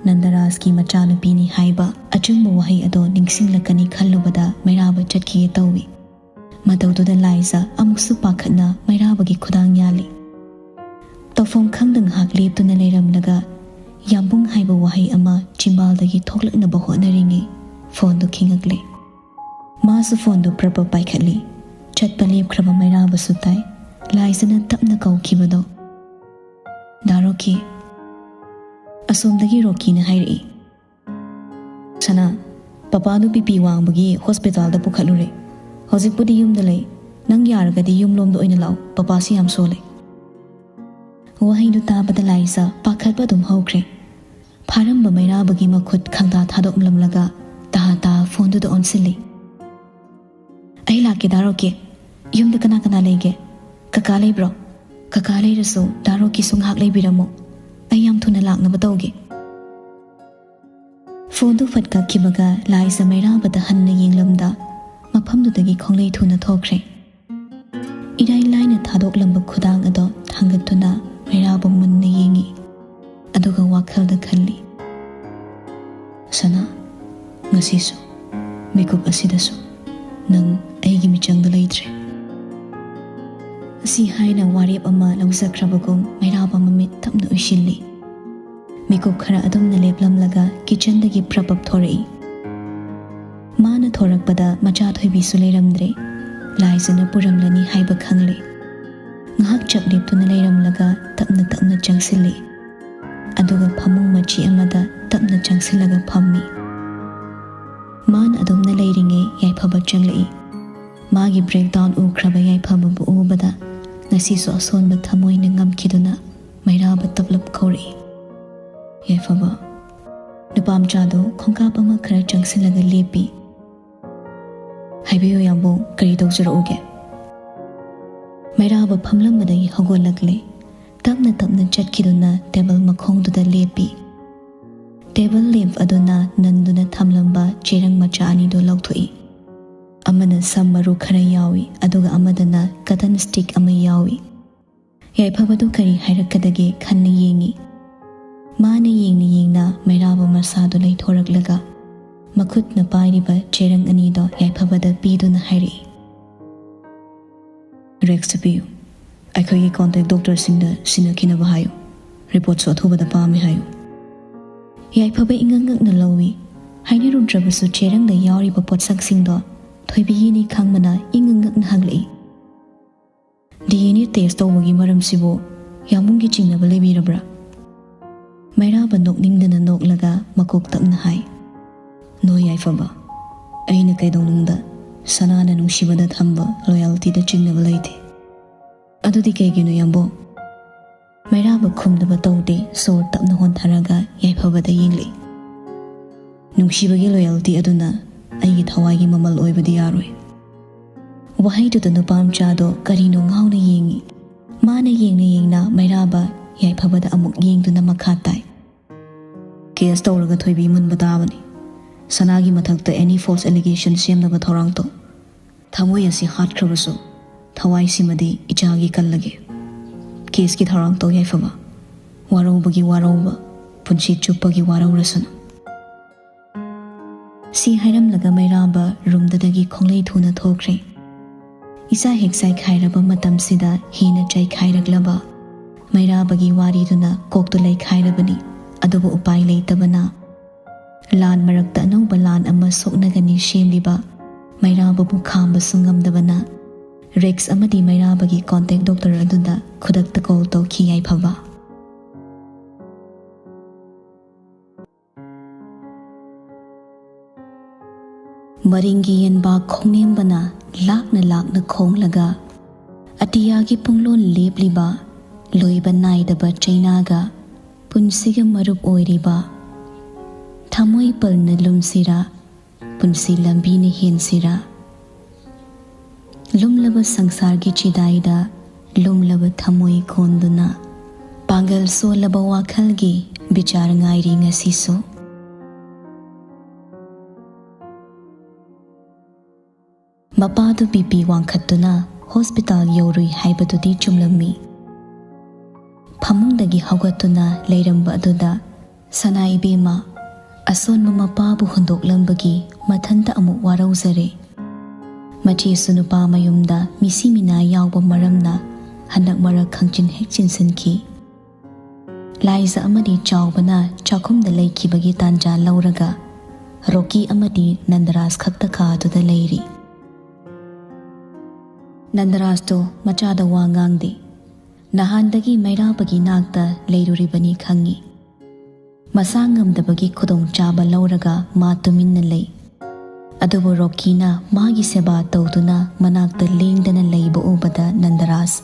ꯅꯟꯗꯔꯥꯖꯀꯤ ꯃꯆꯥꯅꯨꯄꯤꯅꯤ ꯍꯥꯏꯕ ꯑꯆꯨꯝꯕ ꯋꯥꯍꯩ ꯑꯗꯣ ꯅꯤꯡꯁꯤꯡꯂꯛꯀꯅꯤ ꯈꯜꯂꯨꯕꯗ ꯃꯩꯔꯥꯕ ꯆꯠꯈꯤꯒꯦ ꯇꯧꯏ꯫ ꯃꯇꯧꯗꯨꯗ ꯂꯥꯏꯖ ꯑꯃꯨꯛꯁꯨ ꯄꯥꯈꯠꯅ ꯃꯩꯔꯥꯕꯒꯤ ꯈꯨꯗꯥꯡ ꯌꯥꯜꯂꯤ꯫ ꯇꯧꯐꯝ ꯈꯪꯗ ꯉꯥꯏꯍꯥꯛ ꯂꯦꯞꯇꯨꯅ ꯂꯩꯔꯝꯂꯒ ꯌꯥꯝꯕꯨꯡ ꯍꯥꯏꯕ ꯋꯥꯍꯩ ꯑꯃ ꯆꯤꯝꯕꯥꯜꯗꯒꯤ ꯊꯣꯛꯂꯛꯅꯕ ꯍꯣꯠꯅꯔꯤꯉꯩ ꯐꯣꯟꯗꯨ ꯈꯤꯡꯉꯛꯂꯦ꯫ ꯃꯥꯁꯨ ꯐꯣꯟꯗꯨ ꯄ꯭ꯔꯞ ꯄ꯭ꯔꯞ ꯄꯥꯏꯈꯠꯂꯤ꯫ ꯆꯠꯄ ꯂꯦꯞꯈ꯭ꯔꯕ ꯃꯩꯔꯥꯕꯁꯨ ꯇꯥꯏ꯫ ꯂꯥꯏꯖꯅ ꯇꯞꯅ ꯀꯧꯈꯤꯕꯗꯣ, "ꯗꯥ ꯔꯣꯀꯤ꯫" ꯑꯁꯣꯝꯗꯒꯤ ꯔꯣꯀꯤꯅ ꯍꯥꯏꯔꯛꯏ, "ꯁꯅꯥ, ꯄꯄꯥꯗꯨ ꯕꯤ ꯄꯤ ꯋꯥꯡꯕꯒꯤ ꯍꯣꯁꯄꯤꯇꯥꯜꯗ ꯄꯨꯈꯠꯂꯨꯔꯦ꯫ ꯍꯧꯖꯤꯛꯄꯨꯗꯤ ꯌꯨꯝꯗ ꯂꯩ꯫ ꯅꯪ ꯌꯥꯔꯒꯗꯤ ꯌꯨꯝꯂꯣꯝꯗ ꯑꯣꯏꯅ ꯂꯥꯛꯑꯣ, ꯄꯄꯥꯁꯤ ꯌꯥꯝ ꯁꯣꯜꯂꯦ꯫" ꯋꯥꯍꯩꯗꯨ ꯇꯥꯕꯗ ꯂꯥꯏꯖ ꯄꯥꯈꯠꯄ ꯑꯗꯨꯝ ꯍꯧꯈ꯭ꯔꯦ꯫ ꯐꯥꯔꯝꯕ ꯃꯩꯔꯥꯕꯒꯤ ꯃꯈꯨꯠ ꯈꯪꯗꯥ ꯊꯥꯗꯣꯛꯂꯝꯂꯒ ꯇꯥ ꯇꯥ ꯐꯣꯟꯗꯨꯗ ꯑꯣꯟꯁꯤꯜꯂꯤ꯫ "ꯑꯩ ꯂꯥꯛꯀꯦ ꯗꯥ ꯔꯣꯀꯤ꯫ ꯌꯨꯝꯗ ꯀꯅꯥ ꯀꯅꯥ ꯂꯩꯒꯦ? ꯀꯀꯥ ꯂꯩꯕ꯭ꯔꯣ? ꯀꯀꯥ ꯂꯩꯔꯁꯨ ꯗꯥ ꯔꯣꯀꯤꯁꯨ ꯉꯥꯏꯍꯥꯛ ꯂꯩꯕꯤꯔꯝꯃꯣ꯫ ꯑꯩ ꯌꯥꯝ ꯊꯨꯅ ꯂꯥꯛꯅꯕ ꯇꯧꯒꯦ꯫" ꯐꯣꯟꯗꯨ ꯐꯠ ꯀꯛꯈꯤꯕꯒ ꯂꯥꯏꯖ ꯃꯩꯔꯥꯕꯗ ꯍꯟꯅ ꯌꯦꯡꯂꯝꯗ ꯃꯐꯝꯗꯨꯗꯒꯤ ꯈꯣꯡꯂꯩ ꯊꯨꯅ ꯊꯣꯛꯈ꯭ꯔꯦ꯫ ꯏꯔꯥꯏ ꯂꯥꯏꯅ ꯊꯥꯗꯣꯛꯂꯝꯕ ꯈꯨꯗꯥꯡ ꯑꯗꯣ ꯊꯥꯡꯒꯠꯇꯨꯅ ꯃꯩꯔꯥꯕ ꯃꯨꯟꯅ ꯌꯦꯡꯉꯤ꯫ ꯑꯗꯨꯒ ꯋꯥꯈꯜꯗ ꯈꯜꯂꯤ, "ꯁꯅꯥ, ꯉꯁꯤꯁꯨ ꯃꯤꯀꯨꯞ ꯑꯁꯤꯗꯁꯨ ꯅꯪ ꯑꯩꯒꯤ ꯃꯤꯆꯪꯗ ꯂꯩꯇ꯭ꯔꯦ꯫" ꯑꯁꯤ ꯍꯥꯏꯅ ꯋꯥꯔꯦꯞ ꯑꯃ ꯂꯧꯖꯈ꯭ꯔꯕꯒꯨꯝ ꯃꯩꯔꯥꯕ ꯃꯃꯤꯠ ꯇꯞꯅ ꯎꯏꯁꯤꯜꯂꯤ꯫ ꯃꯤꯀꯨꯞ ꯈꯔ ꯑꯗꯨꯝꯅ ꯂꯦꯞꯂꯝꯂꯒ ꯀꯤꯆꯟꯗꯒꯤ ꯄ꯭ꯔꯞ ꯄ꯭ꯔꯞ ꯊꯣꯔꯛꯏ꯫ ꯃꯥꯅ ꯊꯣꯔꯛꯄꯗ ꯃꯆꯥ ꯊꯣꯏꯕꯤꯁꯨ ꯂꯩꯔꯝꯗ꯭ꯔꯦ꯫ ꯂꯥꯏꯖꯅ ꯄꯨꯔꯝꯂꯅꯤ ꯍꯥꯏꯕ ꯈꯪꯂꯦ꯫ ꯉꯥꯏꯍꯥꯛ ꯆꯞ ꯂꯦꯞꯇꯨꯅ ꯂꯩꯔꯝꯂꯒ ꯇꯞꯅ ꯇꯞꯅ ꯆꯪꯁꯤꯜꯂꯦ꯫ ꯑꯗꯨꯒ ꯐꯃꯨꯡ ꯃꯆꯤ ꯑꯃꯗ ꯇꯞꯅ ꯆꯪꯁꯤꯜꯂꯒ ꯐꯝꯃꯤ꯫ ꯃꯥꯅ ꯑꯗꯨꯝꯅ ꯂꯩꯔꯤꯉꯩ ꯌꯥꯏꯐꯕ ꯆꯪꯂꯛꯏ꯫ ꯃꯥꯒꯤ breakdown ꯎꯈ꯭ꯔꯕ ꯌꯥꯏꯐꯕꯕꯨ ꯎꯕꯗ ꯉꯁꯤꯁꯨ ꯑꯁꯣꯟꯕ ꯊꯃꯣꯏꯅ ꯉꯝꯈꯤꯗꯨꯅ ꯃꯩꯔꯥꯕ ꯇꯞꯂꯞ ꯀꯧꯔꯛꯏ, "ꯌꯥꯏꯐꯕ!" ꯅꯨꯄꯥ ꯃꯆꯥꯗꯣ ꯈꯣꯡꯀꯥꯞ ꯑꯃ ꯈꯔ ꯆꯪꯁꯤꯜꯂꯒ ꯂꯦꯞꯄꯤ꯫ "ꯍꯥꯏꯕꯤꯌꯨ ꯌꯥꯝꯕꯨꯡ, ꯀꯔꯤ ꯇꯧꯖꯔꯛꯎꯒꯦ?" ꯃꯩꯔꯥꯕ ꯐꯝꯂꯝꯕꯗꯒꯤ ꯍꯧꯒꯠꯂꯛꯂꯦ꯫ ꯇꯞꯅ ꯇꯞꯅ ꯆꯠꯈꯤꯗꯨꯅ table ꯃꯈꯣꯡꯗꯨꯗ ꯂꯦꯞꯄꯤ꯫ Table lamp ꯑꯗꯨꯅ ꯅꯟꯗꯨꯅ ꯊꯝꯂꯝꯕ ꯆꯦꯔꯪ ꯃꯆꯥ ꯑꯅꯤꯗꯨ ꯂꯧꯊꯣꯛꯏ꯫ ꯑꯃꯅ ꯁꯝ ꯃꯔꯨ ꯈꯔ ꯌꯥꯎꯏ, ꯑꯗꯨꯒ ꯑꯃꯗꯅ cotton stick ꯑꯃ ꯌꯥꯎꯏ꯫ ꯌꯥꯏꯐꯕꯗꯨ ꯀꯔꯤ ꯍꯥꯏꯔꯛꯀꯗꯒꯦ ꯈꯟꯅ ꯌꯦꯡꯏ꯫ ꯃꯥꯅ ꯌꯦꯡꯅ ꯌꯦꯡꯅ ꯃꯩꯔꯥꯕ ꯃꯁꯥꯗꯨ ꯂꯩꯊꯣꯔꯛꯂꯒ ꯃꯈꯨꯠꯅ ꯄꯥꯏꯔꯤꯕ ꯆꯦꯔꯪ ꯑꯅꯤꯗꯣ ꯌꯥꯏꯐꯕꯗ ꯄꯤꯗꯨꯅ ꯍꯥꯏꯔꯛꯏ, "Rexꯇ ꯄꯤꯌꯨ꯫ ꯑꯩꯈꯣꯏꯒꯤ contact doctorꯁꯤꯡꯗ ꯁꯤꯟꯅꯈꯤꯅꯕ ꯍꯥꯏꯌꯨ꯫ Reportꯁꯨ ꯑꯊꯨꯕꯗ ꯄꯥꯝꯃꯤ ꯍꯥꯏꯌꯨ꯫" ꯌꯥꯏꯐꯕ ꯏꯉꯛ ꯉꯛꯅ ꯂꯧꯏ꯫ ꯍꯥꯏꯅꯔꯨꯗ꯭ꯔꯕꯁꯨ ꯆꯦꯔꯪꯗ ꯌꯥꯎꯔꯤꯕ ꯄꯣꯠꯁꯛꯁꯤꯡꯗꯣ ꯊꯣꯏꯕꯤꯒꯤꯅꯤ ꯈꯪꯕꯅ ꯏꯉꯛ ꯉꯛꯅ ꯍꯪꯂꯛꯏ, "DNA test ꯇꯧꯕꯒꯤ ꯃꯔꯝꯁꯤꯕꯨ ꯌꯥꯝꯕꯨꯡꯒꯤ ꯆꯤꯡꯅꯕ ꯂꯩꯕꯤꯔꯕ꯭ꯔꯥ?" ꯃꯩꯔꯥꯕ ꯅꯣꯛꯅꯤꯡꯗꯅ ꯅꯣꯛꯂꯒ ꯃꯀꯣꯛ ꯇꯞꯅ ꯍꯥꯏ, "No ꯌꯥꯏꯐꯕ, ꯑꯩꯅ ꯀꯩꯗꯧꯅꯨꯡꯗ ꯁꯅꯥꯅ ꯅꯨꯡꯁꯤꯕꯗ ꯊꯝꯕ loyaltyꯗ ꯆꯤꯡꯅꯕ ꯂꯩꯇꯦ꯫" "ꯑꯗꯨꯗꯤ ꯀꯩꯒꯤꯅꯣ ꯌꯥꯝꯕꯨꯡ?" ꯃꯩꯔꯥꯕ ꯈꯨꯝꯗꯕ ꯇꯧꯗꯦ, ꯁꯣꯔ ꯇꯞꯅ ꯍꯣꯟꯊꯔꯒ ꯌꯥꯏꯐꯕꯗ ꯌꯦꯡꯂꯛꯏ꯫ "ꯅꯨꯡꯁꯤꯕꯒꯤ loyalty ꯑꯗꯨꯅ ꯑꯩꯒꯤ ꯊꯋꯥꯏꯒꯤ ꯃꯃꯜ ꯑꯣꯏꯕꯗꯤ ꯌꯥꯔꯣꯏ꯫" ꯋꯥꯍꯩꯗꯨꯗ ꯅꯨꯄꯥ ꯃꯆꯥꯗꯣ ꯀꯔꯤꯅꯣ ꯉꯥꯎꯅ ꯌꯦꯡꯏ꯫ ꯃꯥꯅ ꯌꯦꯡꯅ ꯌꯦꯡꯅ ꯃꯩꯔꯥꯕ ꯌꯥꯏꯐꯕꯗ ꯑꯃꯨꯛ ꯌꯦꯡꯗꯨꯅ ꯃꯈꯥ ꯇꯥꯏ, "Case ꯇꯧꯔꯒ ꯊꯣꯏꯕꯤ ꯃꯨꯟꯕ ꯇꯥꯕꯅꯤ꯫ ꯁꯅꯥꯒꯤ ꯃꯊꯛꯇ any false allegation ꯁꯦꯝꯅꯕ ꯊꯧꯔꯥꯡ ꯇꯧ꯫ ꯊꯃꯣꯏ ꯑꯁꯤ ꯍꯥꯠꯈ꯭ꯔꯕꯁꯨ ꯊꯋꯥꯏꯁꯤꯃꯗꯤ ꯏꯆꯥꯒꯤ ꯀꯜꯂꯒꯦ꯫ Caseꯀꯤ ꯊꯧꯔꯥꯡ ꯇꯧ ꯌꯥꯏꯐꯕ꯫ ꯋꯥꯔꯧꯕꯒꯤ ꯋꯥꯔꯧꯕ ꯄꯨꯟꯁꯤ ꯆꯨꯞꯄꯒꯤ ꯋꯥꯔꯧꯔꯁꯅꯨ꯫" ꯁꯤ ꯍꯥꯏꯔꯝꯂꯒ ꯃꯩꯔꯥꯕ roomꯗꯨꯗꯒꯤ ꯈꯣꯡꯂꯩ ꯊꯨꯅ ꯊꯣꯛꯈ꯭ꯔꯦ꯫ ꯏꯆꯥ ꯍꯦꯛ ꯆꯥꯏꯈꯥꯏꯔꯕ ꯃꯇꯝꯁꯤꯗ ꯍꯦꯟꯅ ꯆꯥꯏꯈꯥꯏꯔꯛꯂꯕ ꯃꯩꯔꯥꯕꯒꯤ ꯋꯥꯔꯤꯗꯨꯅ ꯀꯣꯛꯇꯨ ꯂꯩꯈꯥꯏꯔꯕꯅꯤ꯫ ꯑꯗꯨꯕꯨ ꯎꯄꯥꯏ ꯂꯩꯇꯕꯅ ꯂꯥꯟ ꯃꯔꯛꯇ ꯑꯅꯧꯕ ꯂꯥꯟ ꯑꯃ ꯁꯣꯛꯅꯒꯅꯤ ꯁꯦꯝꯂꯤꯕ ꯃꯩꯔꯥꯕꯕꯨ ꯈꯥꯝꯕꯁꯨ ꯉꯝꯗꯕꯅ ꯔꯤꯛꯁ ꯑꯃꯗꯤ ꯃꯩꯔꯥꯕꯒꯤ ꯀꯣꯟꯇꯦꯛ ꯗꯣꯛꯇꯔ ꯑꯗꯨꯗ ꯈꯨꯗꯛꯇ ꯀꯣꯜ ꯇꯧꯈꯤ ꯌꯥꯏꯐꯕ꯫ ꯃꯔꯤꯡꯒꯤ ꯌꯦꯟꯕꯥꯛ ꯈꯣꯡꯅꯦꯝꯕꯅ ꯂꯥꯛꯅ ꯂꯥꯛꯅ ꯈꯣꯡꯂꯒ ꯑꯇꯤꯌꯥꯒꯤ ꯄꯨꯡꯂꯣꯟ ꯂꯦꯞꯂꯤꯕ ꯂꯣꯏꯕ ꯅꯥꯏꯗꯕ ꯆꯩꯅꯥꯒ ꯄꯨꯟꯁꯤꯒ ꯃꯔꯨꯞ ꯑꯣꯏꯔꯤꯕ ꯊꯃꯣꯏ ꯄꯜꯅ ꯂꯨꯝꯁꯤꯔꯥ, ꯄꯨꯟꯁꯤ ꯂꯝꯕꯤꯅ ꯍꯦꯟꯁꯤꯔꯥ? ꯂꯨꯝꯂꯕ ꯁꯪꯁꯥꯔꯒꯤ ꯆꯤꯗꯥꯏꯗ ꯂꯨꯝꯂꯕ ꯊꯃꯣꯏ ꯀꯣꯟꯗꯨꯅ ꯄꯥꯡꯒꯜ ꯁꯣꯜꯂꯕ ꯋꯥꯈꯜꯒꯤ ꯕꯤꯆꯥꯔ ꯉꯥꯏꯔꯤ ꯉꯁꯤꯁꯨ꯫ ꯃꯄꯥꯗꯨ ꯕꯤ ꯄꯤ ꯋꯥꯡꯈꯠꯇꯨꯅ ꯍꯣꯁꯄꯤꯇꯥꯜ ꯌꯧꯔꯨꯏ ꯍꯥꯏꯕꯗꯨꯗꯤ ꯆꯨꯝꯂꯝꯃꯤ꯫ ꯐꯃꯨꯡꯗꯒꯤ ꯍꯧꯒꯠꯇꯨꯅ ꯂꯩꯔꯝꯕ ꯑꯗꯨꯗ ꯁꯅꯥ ꯏꯕꯦꯝꯃ ꯑꯁꯣꯟꯕ ꯃꯄꯥꯕꯨ ꯍꯨꯟꯗꯣꯛꯂꯝꯕꯒꯤ ꯃꯊꯟꯇ ꯑꯃꯨꯛ ꯋꯥꯔꯧꯖꯔꯦ꯫ ꯃꯆꯦꯁꯨ ꯅꯨꯄꯥ ꯃꯌꯨꯝꯗ ꯃꯤꯁꯤ ꯃꯤꯅꯥ ꯌꯥꯎꯕ ꯃꯔꯝꯅ ꯍꯟꯗꯛ ꯃꯔꯛ ꯈꯪꯆꯤꯟ ꯍꯦꯛ ꯆꯤꯟꯁꯤꯟꯈꯤ꯫ ꯂꯥꯏꯖ ꯑꯃꯗꯤ ꯆꯥꯎꯕꯅ ꯆꯥꯛꯈꯨꯝꯗ ꯂꯩꯈꯤꯕꯒꯤ ꯇꯥꯟꯖꯥ ꯂꯧꯔꯒ ꯔꯣꯀꯤ ꯑꯃꯗꯤ ꯅꯟꯗꯔꯥꯖ ꯈꯛꯇ ꯀꯥꯗꯨꯗ ꯂꯩꯔꯤ꯫ ꯅꯟꯗꯔꯥꯖꯇꯣ ꯃꯆꯥꯗ ꯋꯥ ꯉꯥꯡꯗꯦ꯫ ꯅꯍꯥꯟꯗꯒꯤ ꯃꯩꯔꯥꯕꯒꯤ ꯅꯥꯛꯇ ꯂꯩꯔꯨꯔꯤꯕꯅꯤ ꯈꯪꯉꯤ꯫ ꯃꯁꯥ ꯉꯝꯗꯕꯒꯤ ꯈꯨꯗꯣꯡꯆꯥꯕ ꯂꯧꯔꯒ ꯃꯥ ꯇꯨꯃꯤꯟꯅ ꯂꯩ꯫ ꯑꯗꯨꯕꯨ ꯔꯣꯀꯤꯅ ꯃꯥꯒꯤ ꯁꯦꯕꯥ ꯇꯧꯗꯨꯅ ꯃꯅꯥꯛꯇ ꯂꯦꯡꯗꯅ ꯂꯩꯕ ꯎꯕꯗ ꯅꯟꯗꯔꯥꯖ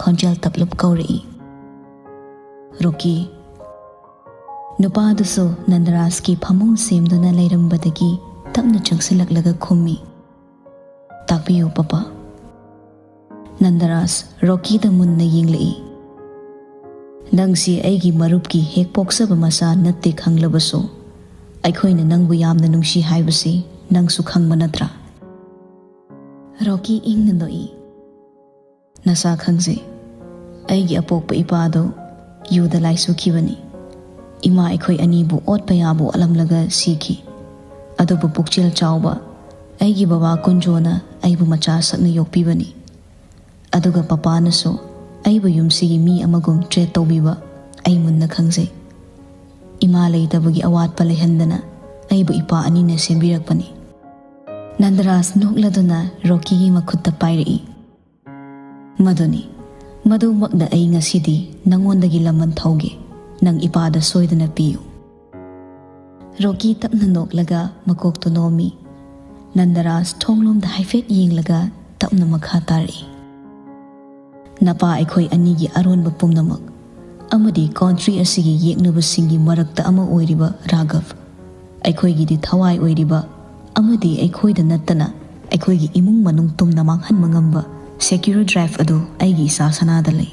ꯈꯣꯟꯖꯦꯜ ꯇꯞꯂꯞ ꯀꯧꯔꯛꯏ, "ꯔꯣꯀꯤ!" ꯅꯨꯄꯥꯗꯨꯁꯨ ꯅꯟꯗꯔꯥꯖꯀꯤ ꯐꯃꯨꯡ ꯁꯦꯝꯗꯨꯅ ꯂꯩꯔꯝꯕꯗꯒꯤ ꯇꯞꯅ ꯆꯪꯁꯤꯜꯂꯛꯂꯒ ꯈꯨꯝꯃꯤ, "ꯇꯥꯛꯄꯤꯌꯨ, ꯄꯄꯥ꯫" ꯅꯟꯗꯔꯥꯖ ꯔꯣꯀꯤꯗ ꯃꯨꯟꯅ ꯌꯦꯡꯂꯛꯏ꯫ "ꯅꯪꯁꯤ ꯑꯩꯒꯤ ꯃꯔꯨꯞꯀꯤ ꯍꯦꯛ ꯄꯣꯛꯆꯕ ꯃꯆꯥ ꯅꯠꯇꯦ ꯈꯪꯂꯕꯁꯨ, ꯑꯩꯈꯣꯏꯅ ꯅꯪꯕꯨ ꯌꯥꯝꯅ ꯅꯨꯡꯁꯤ ꯍꯥꯏꯕꯁꯤ ꯅꯪꯁꯨ ꯈꯪꯕ ꯅꯠꯇ꯭ꯔꯥ?" ꯔꯣꯀꯤ ꯏꯪꯅ ꯅꯣꯛꯏ꯫ "ꯅꯁꯥ ꯈꯪꯖꯩ꯫ ꯑꯩꯒꯤ ꯑꯄꯣꯛꯄ ꯏꯄꯥꯗꯨ ꯌꯨꯗ ꯂꯥꯏꯆꯨꯈꯤꯕꯅꯤ꯫ ꯏꯃꯥ ꯑꯩꯈꯣꯏ ꯑꯅꯤꯕꯨ ꯑꯣꯠꯄ ꯌꯥꯕ ꯑꯣꯠꯂꯝꯂꯒ ꯁꯤꯈꯤ꯫ ꯑꯗꯨꯕꯨ ꯄꯨꯛꯆꯦꯜ ꯆꯥꯎꯕ ꯑꯩꯒꯤ ꯕꯕꯥ ꯀꯨꯟꯖꯣꯅ ꯑꯩꯕꯨ ꯃꯆꯥ ꯁꯛꯅ ꯌꯣꯛꯄꯤꯕꯅꯤ꯫ ꯑꯗꯨꯒ ꯄꯄꯥꯅꯁꯨ ꯑꯩꯕꯨ ꯌꯨꯝꯁꯤꯒꯤ ꯃꯤ ꯑꯃꯒꯨꯝ treat ꯇꯧꯕꯤꯕ ꯑꯩ ꯃꯨꯟꯅ ꯈꯪꯖꯩ꯫ ꯏꯃꯥ ꯂꯩꯇꯕꯒꯤ ꯑꯋꯥꯠꯄ ꯂꯩꯍꯟꯗꯅ ꯑꯩꯕꯨ ꯏꯄꯥ ꯑꯅꯤꯅ ꯁꯦꯝꯕꯤꯔꯛꯄꯅꯤ꯫ ꯅꯟꯗꯔꯥꯖ ꯅꯣꯛꯂꯗꯨꯅ ꯔꯣꯀꯤꯒꯤ ꯃꯈꯨꯠꯇ ꯄꯥꯏꯔꯛꯏ꯫ "ꯃꯗꯨꯅꯤ, ꯃꯗꯨꯃꯛꯅ ꯑꯩ ꯉꯁꯤꯗꯤ ꯅꯪꯉꯣꯟꯗꯒꯤ ꯂꯃꯟ ꯊꯧꯒꯦ꯫ ꯅꯪ ꯏꯄꯥꯗ ꯁꯣꯏꯗꯅ ꯄꯤꯌꯨ꯫" ꯔꯣꯀꯤ ꯇꯞꯅ ꯅꯣꯛꯂꯒ ꯃꯀꯣꯛꯇꯨ ꯅꯣꯝꯃꯤ꯫ ꯅꯟꯗꯔꯥꯖ ꯊꯣꯡꯂꯣꯝꯗ ꯍꯥꯏꯐꯦꯠ ꯌꯦꯡꯂꯒ ꯇꯞꯅ ꯃꯈꯥ ꯇꯥꯔꯛꯏ꯫ "ꯅꯄꯥ ꯑꯩꯈꯣꯏ ꯑꯅꯤꯒꯤ ꯑꯔꯣꯟꯕ ꯄꯨꯝꯅꯃꯛ ꯑꯃꯗꯤ ꯀꯣꯟꯇ꯭ꯔꯤ ꯑꯁꯤꯒꯤ ꯌꯦꯛꯅꯕꯁꯤꯡꯒꯤ ꯃꯔꯛꯇ ꯑꯃ ꯑꯣꯏꯔꯤꯕ ꯔꯥꯘꯕ, ꯑꯩꯈꯣꯏꯒꯤꯗꯤ ꯊꯋꯥꯏ ꯑꯣꯏꯔꯤꯕ ꯑꯃꯗꯤ ꯑꯩꯈꯣꯏꯗ ꯅꯠꯇꯅ ꯑꯩꯈꯣꯏꯒꯤ ꯏꯃꯨꯡ ꯃꯅꯨꯡ ꯇꯨꯝꯅ ꯃꯥꯡꯍꯟꯕ ꯉꯝꯕ ꯁꯦꯀ꯭ꯌꯨꯔ ꯗ꯭ꯔꯥꯏꯐ ꯑꯗꯨ ꯑꯩꯒꯤ ꯏꯆꯥ ꯁꯅꯥꯗ ꯂꯩ꯫"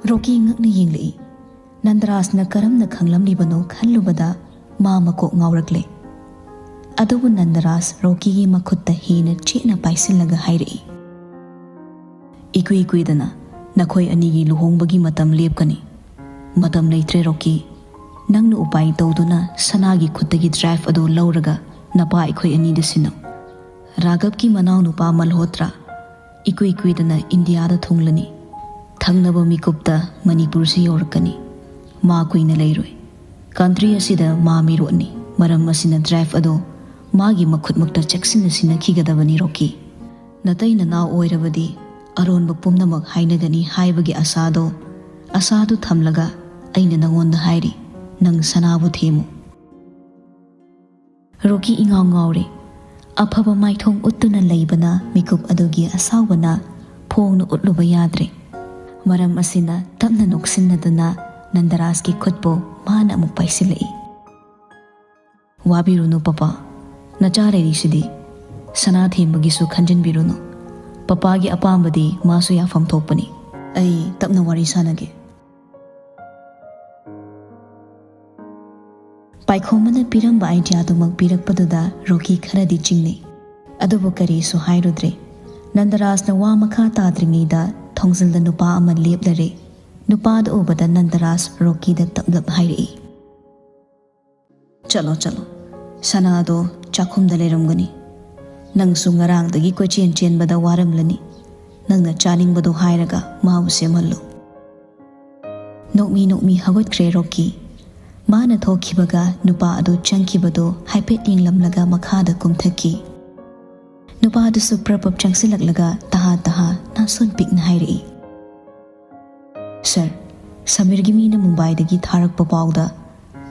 ꯔꯣꯀꯤ ꯉꯛꯅ ꯌꯦꯡꯂꯛꯏ꯫ ꯅꯟꯗꯔꯥꯖꯅ ꯀꯔꯝꯅ ꯈꯪꯂꯝꯂꯤꯕꯅꯣ ꯈꯜꯂꯨꯕꯗ ꯃꯥ ꯃꯀꯣꯛ ꯉꯥꯎꯔꯛꯂꯦ꯫ ꯑꯗꯨꯕꯨ ꯅꯟꯗꯔꯥꯖ ꯔꯣꯀꯤꯒꯤ ꯃꯈꯨꯠꯇ ꯍꯦꯟꯅ ꯆꯦꯠꯅ ꯄꯥꯏꯁꯤꯜꯂꯒ ꯍꯥꯏꯔꯛꯏ, "ꯏꯀꯨꯏ ꯀꯨꯏꯗꯅ ꯅꯈꯣꯏ ꯑꯅꯤꯒꯤ ꯂꯨꯍꯣꯡꯕꯒꯤ ꯃꯇꯝ ꯂꯦꯞꯀꯅꯤ꯫ ꯃꯇꯝ ꯂꯩꯇ꯭ꯔꯦ ꯔꯣꯀꯤ꯫ ꯅꯪꯅ ꯎꯄꯥꯏ ꯇꯧꯗꯨꯅ ꯁꯅꯥꯒꯤ ꯈꯨꯠꯇꯒꯤ ꯗ꯭ꯔꯥꯏꯐ ꯑꯗꯨ ꯂꯧꯔꯒ ꯅꯄꯥ ꯑꯩꯈꯣꯏ ꯑꯅꯤꯗ ꯁꯤꯟꯅꯧ꯫ ꯔꯥꯘꯕꯀꯤ ꯃꯅꯥꯎꯅꯨꯄꯥ ꯃꯜꯍꯣꯇ꯭ꯔꯥ ꯏꯀꯨꯏ ꯀꯨꯏꯗꯅ ꯏꯟꯗꯤꯌꯥꯗ ꯊꯨꯡꯂꯅꯤ꯫ ꯊꯪꯅꯕ ꯃꯤꯀꯨꯞꯇ ꯃꯅꯤꯄꯨꯔꯁꯨ ꯌꯧꯔꯛꯀꯅꯤ꯫ ꯃꯥ ꯀꯨꯏꯅ ꯂꯩꯔꯣꯏ꯫ ꯀꯟꯇ꯭ꯔꯤ ꯑꯁꯤꯗ ꯃꯥ ꯃꯤꯔꯣꯠꯅꯤ꯫ ꯃꯔꯝ ꯑꯁꯤꯅ ꯗ꯭ꯔꯥꯏꯐ ꯑꯗꯨ ꯃꯥꯒꯤ ꯃꯈꯨꯠꯃꯛꯇ ꯆꯦꯛꯁꯤꯟꯅ ꯁꯤꯟꯅꯈꯤꯒꯗꯕꯅꯤ ꯔꯣꯀꯤ꯫ ꯅꯇꯩ ꯅꯅꯥꯎ ꯑꯣꯏꯔꯕꯗꯤ ꯑꯔꯣꯟꯕ ꯄꯨꯝꯅꯃꯛ ꯍꯥꯏꯅꯒꯅꯤ ꯍꯥꯏꯕꯒꯤ ꯑꯁꯥꯗꯣ, ꯑꯁꯥꯗꯨ ꯊꯝꯂꯒ ꯑꯩꯅ ꯅꯉꯣꯟꯗ ꯍꯥꯏꯔꯤ, ꯅꯪ ꯁꯅꯥꯕꯨ ꯊꯦꯝꯃꯨ꯫" ꯔꯣꯀꯤ ꯏꯉꯥꯎ ꯉꯥꯎꯔꯦ꯫ ꯑꯐꯕ ꯃꯥꯏꯊꯣꯡ ꯎꯠꯇꯨꯅ ꯂꯩꯕꯅ ꯃꯤꯀꯨꯞ ꯑꯗꯨꯒꯤ ꯑꯁꯥꯎꯕꯅ ꯐꯣꯡꯅ ꯎꯠꯂꯨꯕ ꯌꯥꯗ꯭ꯔꯦ꯫ ꯃꯔꯝ ꯑꯁꯤꯅ ꯇꯞꯅ ꯅꯣꯛꯁꯤꯟꯅꯗꯨꯅ ꯅꯟꯗꯔꯥꯖꯀꯤ ꯈꯨꯠꯄꯨ ꯃꯥꯅ ꯑꯃꯨꯛ ꯄꯥꯏꯁꯤꯜꯂꯛꯏ꯫ "ꯋꯥꯕꯤꯔꯨꯅꯨ ꯄꯄꯥ, ꯅꯆꯥ ꯂꯩꯔꯤꯁꯤꯗꯤ꯫ ꯁꯅꯥ ꯊꯦꯝꯕꯒꯤꯁꯨ ꯈꯟꯖꯤꯟꯕꯤꯔꯨꯅꯨ꯫ ꯄꯄꯥꯒꯤ ꯑꯄꯥꯝꯕꯗꯤ ꯃꯥꯁꯨ ꯌꯥꯐꯝ ꯊꯣꯛꯄꯅꯤ꯫ ꯑꯩ ꯇꯞꯅ ꯋꯥꯔꯤ ꯁꯥꯟꯅꯒꯦ꯫" ꯄꯥꯏꯈꯣꯝꯕꯅ ꯄꯤꯔꯝꯕ ꯑꯥꯏꯗꯤꯌꯥꯗꯨꯃꯛ ꯄꯤꯔꯛꯄꯗꯨꯗ ꯔꯣꯀꯤ ꯈꯔꯗꯤ ꯆꯤꯡꯅꯩ꯫ ꯑꯗꯨꯕꯨ ꯀꯔꯤꯁꯨ ꯍꯥꯏꯔꯨꯗ꯭ꯔꯦ꯫ ꯅꯟꯗꯔꯥꯖꯅ ꯋꯥ ꯃꯈꯥ ꯇꯥꯗ꯭ꯔꯤꯉꯩꯗ ꯊꯣꯡꯖꯤꯜꯗ ꯅꯨꯄꯥ ꯑꯃ ꯂꯦꯞꯂꯔꯦ꯫ ꯅꯨꯄꯥꯗꯨ ꯎꯕꯗ ꯅꯟꯗꯔꯥꯖ ꯔꯣꯀꯤꯗ ꯇꯞꯂꯞ ꯍꯥꯏꯔꯛꯏ, "ꯆꯠꯂꯣ, ꯆꯠꯂꯣ꯫ ꯁꯅꯥꯗꯣ ꯆꯥꯛꯈꯨꯝꯗ ꯂꯩꯔꯝꯒꯅꯤ꯫ ꯅꯪꯁꯨ ꯉꯔꯥꯡꯗꯒꯤ ꯀꯣꯏꯆꯦꯟ ꯆꯦꯟꯕꯗ ꯋꯥꯔꯝꯂꯅꯤ꯫ ꯅꯪꯅ ꯆꯥꯅꯤꯡꯕꯗꯣ ꯍꯥꯏꯔꯒ ꯃꯥꯕꯨ ꯁꯦꯝꯍꯜꯂꯨ꯫" ꯅꯣꯛꯃꯤ ꯅꯣꯛꯃꯤ ꯍꯧꯒꯠꯈ꯭ꯔꯦ ꯔꯣꯀꯤ꯫ ꯃꯥꯅ ꯊꯣꯛꯈꯤꯕꯒ ꯅꯨꯄꯥ ꯑꯗꯨ ꯆꯪꯈꯤꯕꯗꯨ ꯍꯥꯏꯐꯦꯠ ꯌꯦꯡꯂꯝꯂꯒ ꯃꯈꯥꯗ ꯀꯨꯝꯊꯈꯤ꯫ ꯅꯨꯄꯥ ꯑꯗꯨꯁꯨ ꯄ꯭ꯔꯞ ꯄ꯭ꯔꯞ ꯆꯪꯁꯤꯜꯂꯛꯂꯒ ꯇꯍꯥ ꯇꯍꯥ ꯅꯥꯁꯣꯟ ꯄꯤꯛꯅ ꯍꯥꯏꯔꯛꯏ, "ꯁꯔ, ꯁꯃꯤꯔꯒꯤ ꯃꯤꯅ ꯃꯨꯝꯕꯥꯏꯗꯒꯤ ꯊꯥꯔꯛꯄ ꯄꯥꯎꯗ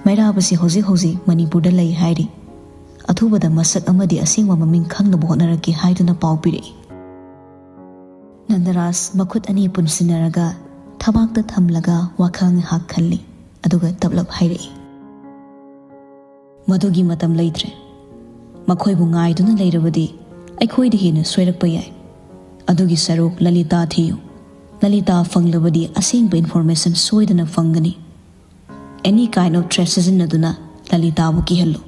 ꯃꯩꯔꯥꯕꯁꯤ ꯍꯧꯖꯤꯛ ꯍꯧꯖꯤꯛ ꯃꯅꯤꯄꯨꯔꯗ ꯂꯩ ꯍꯥꯏꯔꯤ꯫ ꯑꯊꯨꯕꯗ ꯃꯁꯛ ꯑꯃꯗꯤ ꯑꯁꯦꯡꯕ ꯃꯃꯤꯡ ꯈꯪꯅꯕ ꯍꯣꯠꯅꯔꯛꯀꯦ" ꯍꯥꯏꯗꯨꯅ ꯄꯥꯎ ꯄꯤꯔꯛꯏ꯫ ꯅꯟꯗꯔꯥꯖ ꯃꯈꯨꯠ ꯑꯅꯤ ꯄꯨꯟꯁꯤꯟꯅꯔꯒ ꯊꯕꯥꯛꯇ ꯊꯝꯂꯒ ꯋꯥꯈꯜ ꯉꯥꯏꯍꯥꯛ ꯈꯜꯂꯤ, ꯑꯗꯨꯒ ꯇꯞꯂꯞ ꯍꯥꯏꯔꯛꯏ, "ꯃꯗꯨꯒꯤ ꯃꯇꯝ ꯂꯩꯇ꯭ꯔꯦ꯫ ꯃꯈꯣꯏꯕꯨ ꯉꯥꯏꯗꯨꯅ ꯂꯩꯔꯕꯗꯤ ꯑꯩꯈꯣꯏꯗ ꯍꯦꯟꯅ ꯁꯣꯏꯔꯛꯄ ꯌꯥꯏ꯫ ꯑꯗꯨꯒꯤ ꯁꯔꯨꯛ ꯂꯂꯤꯇꯥ ꯊꯤꯌꯨ꯫ ꯂꯂꯤꯇꯥ ꯐꯪꯂꯕꯗꯤ ꯑꯁꯦꯡꯕ ꯏꯟꯐꯣꯔꯃꯦꯁꯟ ꯁꯣꯏꯗꯅ ꯐꯪꯒꯅꯤ꯫ Any kind of threat ꯁꯤꯖꯤꯟꯅꯗꯨꯅ ꯂꯂꯤꯇꯥꯕꯨ ꯀꯤꯍꯜꯂꯨ꯫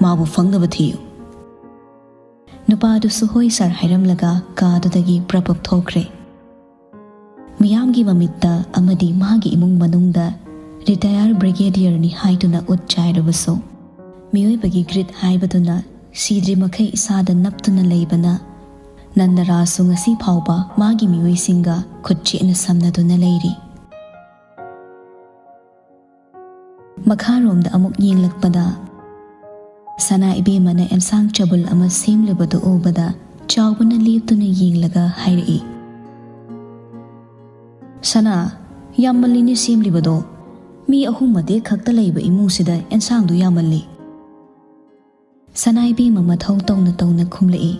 ꯃꯥꯕꯨ ꯐꯪꯅꯕ ꯊꯤꯌꯨ"꯫ ꯅꯨꯄꯥꯗꯨꯁꯨ "ꯍꯣꯏ ꯁꯥꯔ" ꯍꯥꯏꯔꯝꯂꯒ ꯀꯥꯗꯨꯗꯒꯤ ꯄ꯭ꯔꯞ ꯄ꯭ꯔꯞ ꯊꯣꯛꯈ꯭ꯔꯦ꯫ ꯃꯤꯌꯥꯝꯒꯤ ꯃꯃꯤꯠꯇ ꯑꯃꯗꯤ ꯃꯥꯒꯤ ꯏꯃꯨꯡ ꯃꯅꯨꯡꯗ ꯔꯤꯇꯥꯌꯔ ꯕ꯭ꯔꯤꯒꯦꯗꯤꯌꯔꯅꯤ ꯍꯥꯏꯗꯨꯅ ꯎꯠ ꯆꯥꯏꯔꯕꯁꯨ, ꯃꯤꯑꯣꯏꯕꯒꯤ ꯒ꯭ꯔꯤꯠ ꯍꯥꯏꯕꯗꯨꯅ ꯁꯤꯗ꯭ꯔꯤ ꯃꯈꯩ ꯏꯁꯥꯗ ꯅꯞꯇꯨꯅ ꯂꯩꯕꯅ, ꯅꯟꯗꯔꯥꯖꯁꯨ ꯉꯁꯤ ꯐꯥꯎꯕ ꯃꯥꯒꯤ ꯃꯤꯑꯣꯏꯁꯤꯡꯒ ꯈꯨꯠ ꯆꯦꯠꯅ ꯁꯝꯅꯗꯨꯅ ꯂꯩꯔꯤ꯫ ꯃꯈꯥꯔꯣꯝꯗ ꯑꯃꯨꯛ ꯌꯦꯡꯂꯛꯄꯗ, ꯁꯅꯥ ꯏꯕꯦꯝꯃꯅ ꯑꯦꯟꯁꯥꯡ ꯆꯕꯨꯜ ꯑꯃ ꯁꯦꯝꯂꯤꯕꯗꯨ ꯎꯕꯗ, ꯆꯥꯎꯕꯅ ꯂꯦꯞꯇꯨꯅ ꯌꯦꯡꯂꯒ ꯍꯥꯏꯔꯛꯏ, "ꯁꯅꯥ, ꯌꯥꯝꯃꯜꯂꯤꯅꯦ ꯁꯦꯝꯂꯤꯕꯗꯣ꯫ ꯃꯤ ꯑꯍꯨꯝ ꯃꯇꯦꯛ ꯈꯛꯇ ꯂꯩꯕ ꯏꯃꯨꯡꯁꯤꯗ ꯑꯦꯟꯁꯥꯡꯗꯨ ꯌꯥꯝꯃꯜꯂꯤ"꯫ ꯁꯅꯥ ꯏꯕꯦꯝꯃ ꯃꯊꯧ ꯇꯧꯅ ꯇꯧꯅ ꯈꯨꯝꯂꯛꯏ,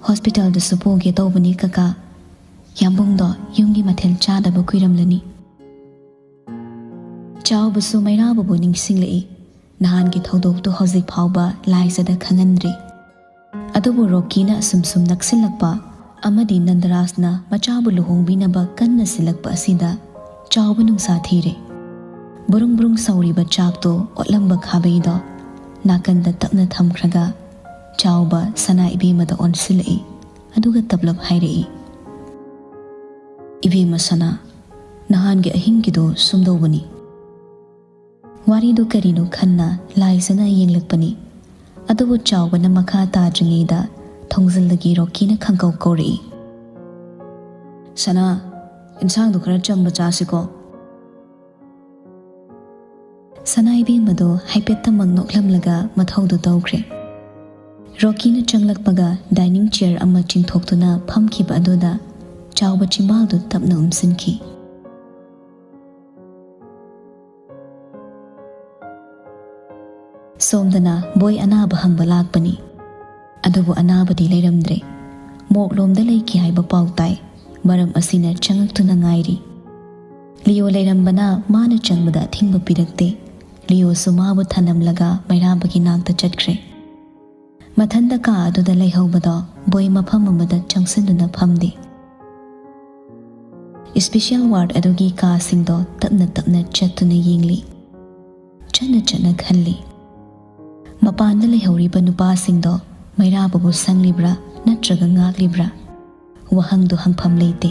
"ꯍꯣꯁꯄꯤꯇꯥꯜꯗꯁꯨ ꯄꯨꯒꯦ ꯇꯧꯕꯅꯤ ꯀꯀꯥ꯫ ꯌꯥꯝꯕꯨꯡꯗꯣ ꯌꯨꯝꯒꯤ ꯃꯊꯦꯜ ꯆꯥꯗꯕ ꯀꯨꯏꯔꯝꯂꯅꯤ"꯫ ꯆꯥꯎꯕꯁꯨ ꯃꯩꯔꯥꯕꯕꯨ ꯅꯤꯡꯁꯤꯡꯂꯛꯏ꯫ ꯅꯍꯥꯟꯒꯤ ꯊꯧꯗꯣꯛꯇꯨ ꯍꯧꯖꯤꯛ ꯐꯥꯎꯕ ꯂꯥꯏꯖꯗ ꯈꯪꯍꯟꯗ꯭ꯔꯤ꯫ ꯑꯗꯨꯕꯨ ꯔꯣꯀꯤꯅ ꯑꯁꯨꯝ ꯁꯨꯝ ꯅꯛꯁꯤꯜꯂꯛꯄ ꯑꯃꯗꯤ ꯅꯟꯗꯔꯥꯖꯅ ꯃꯆꯥꯕꯨ ꯂꯨꯍꯣꯡꯕꯤꯅꯕ ꯀꯟꯅ ꯁꯤꯜꯂꯛꯄ ꯑꯁꯤꯗ ꯆꯥꯎꯕ ꯅꯨꯡꯁꯥ ꯊꯤꯔꯦ꯫ ꯕꯨꯔꯨꯡ ꯕꯨꯔꯨꯡ ꯁꯧꯔꯤꯕ ꯆꯥꯛꯇꯨ ꯑꯣꯠꯂꯝꯕ ꯈꯥꯕꯩꯗꯣ ꯅꯥꯀꯟꯗ ꯇꯞꯅ ꯊꯝꯈ꯭ꯔꯒ ꯆꯥꯎꯕ ꯁꯅꯥ ꯏꯕꯦꯝꯃꯗ ꯑꯣꯟꯁꯤꯜꯂꯛꯏ꯫ ꯑꯗꯨꯒ ꯇꯞꯂꯞ ꯍꯥꯏꯔꯛꯏ, "ꯏꯕꯦꯝꯃ ꯁꯅꯥ, ꯅꯍꯥꯟꯒꯤ ꯑꯍꯤꯡꯒꯤꯗꯣ ꯁꯨꯝꯗꯧꯕꯅꯤ"꯫ ꯋꯥꯔꯤꯗꯨ ꯀꯔꯤꯅꯣ ꯈꯟꯅ ꯂꯥꯏꯖꯅ ꯌꯦꯡꯂꯛꯄꯅꯤ꯫ ꯑꯗꯨꯕꯨ ꯆꯥꯎꯕꯅ ꯃꯈꯥ ꯇꯥꯗ꯭ꯔꯤꯉꯩꯗ ꯊꯣꯡꯖꯤꯜꯗꯒꯤ ꯔꯣꯀꯤꯅ ꯈꯪꯀꯧ ꯀꯧꯔꯛꯏ, "ꯁꯅꯥ, ꯏꯟꯁꯥꯡꯗꯣ ꯈꯔ ꯆꯝꯕ ꯆꯥꯁꯤꯀꯣ꯫ ꯁꯅꯥ ꯏꯕꯦꯝꯃꯗꯣ ꯍꯥꯏꯐꯦꯠꯇꯃꯛ ꯅꯣꯛꯂꯝꯂꯒ ꯃꯊꯧꯗꯨ ꯇꯧꯈ꯭ꯔꯦ꯫ ꯔꯣꯀꯤꯅ ꯆꯪꯂꯛꯄꯒ dining chair ꯑꯃ ꯆꯤꯡꯊꯣꯛꯇꯨꯅ ꯐꯝꯈꯤꯕ ꯑꯗꯨꯗ ꯆꯥꯎꯕ ꯆꯤꯝꯕꯥꯜꯗꯨ ꯇꯞꯅ ꯎꯝꯁꯤꯟꯈꯤ꯫ ꯁꯣꯝꯗꯅ ꯕꯣꯏ ꯑꯅꯥꯕ ꯍꯪꯕ ꯂꯥꯛꯄꯅꯤ꯫ ꯑꯗꯨꯕꯨ ꯑꯅꯥꯕꯗꯤ ꯂꯩꯔꯝꯗ꯭ꯔꯦ꯫ ꯃꯣꯛꯂꯣꯝꯗ ꯂꯩꯈꯤ ꯍꯥꯏꯕ ꯄꯥꯎ ꯇꯥꯏ꯫ ꯃꯔꯝ ꯑꯁꯤꯅ ꯆꯪꯉꯛꯇꯨꯅ ꯉꯥꯏꯔꯤ꯫ ꯂꯤꯌꯣ ꯂꯩꯔꯝꯕꯅ ꯃꯥꯅ ꯆꯪꯕꯗ ꯑꯊꯤꯡꯕ ꯄꯤꯔꯛꯇꯦ꯫ ꯂꯤꯌꯣꯁꯨ ꯃꯥꯕꯨ ꯊꯅꯝꯂꯒ ꯃꯩꯔꯥꯕꯒꯤ ꯅꯥꯛꯇ ꯆꯠꯈ꯭ꯔꯦ꯫ ꯃꯊꯟꯇ ꯀꯥ ꯑꯗꯨꯗ ꯂꯩꯍꯧꯕꯗꯣ ꯕꯣꯏ ꯃꯐꯝ ꯑꯃꯗ ꯆꯪꯁꯤꯟꯗꯨꯅ ꯐꯝꯗꯦ꯫ Special ward ꯑꯗꯨꯒꯤ ꯀꯥꯁꯤꯡꯗꯣ ꯇꯞꯅ ꯇꯞꯅ ꯆꯠꯇꯨꯅ ꯌꯦꯡꯂꯤ꯫ ꯆꯠꯅ ꯆꯠꯅ ꯈꯜꯂꯤ꯫ ꯃꯄꯥꯟꯗ ꯂꯩꯍꯧꯔꯤꯕ ꯅꯨꯄꯥꯁꯤꯡꯗꯣ ꯃꯩꯔꯥꯕꯕꯨ ꯁꯪꯂꯤꯕ꯭ꯔꯥ ꯅꯠꯇ꯭ꯔꯒ ꯉꯥꯛꯂꯤꯕ꯭ꯔꯥ? ꯋꯥꯍꯪꯗꯨ ꯍꯪꯐꯝ ꯂꯩꯇꯦ꯫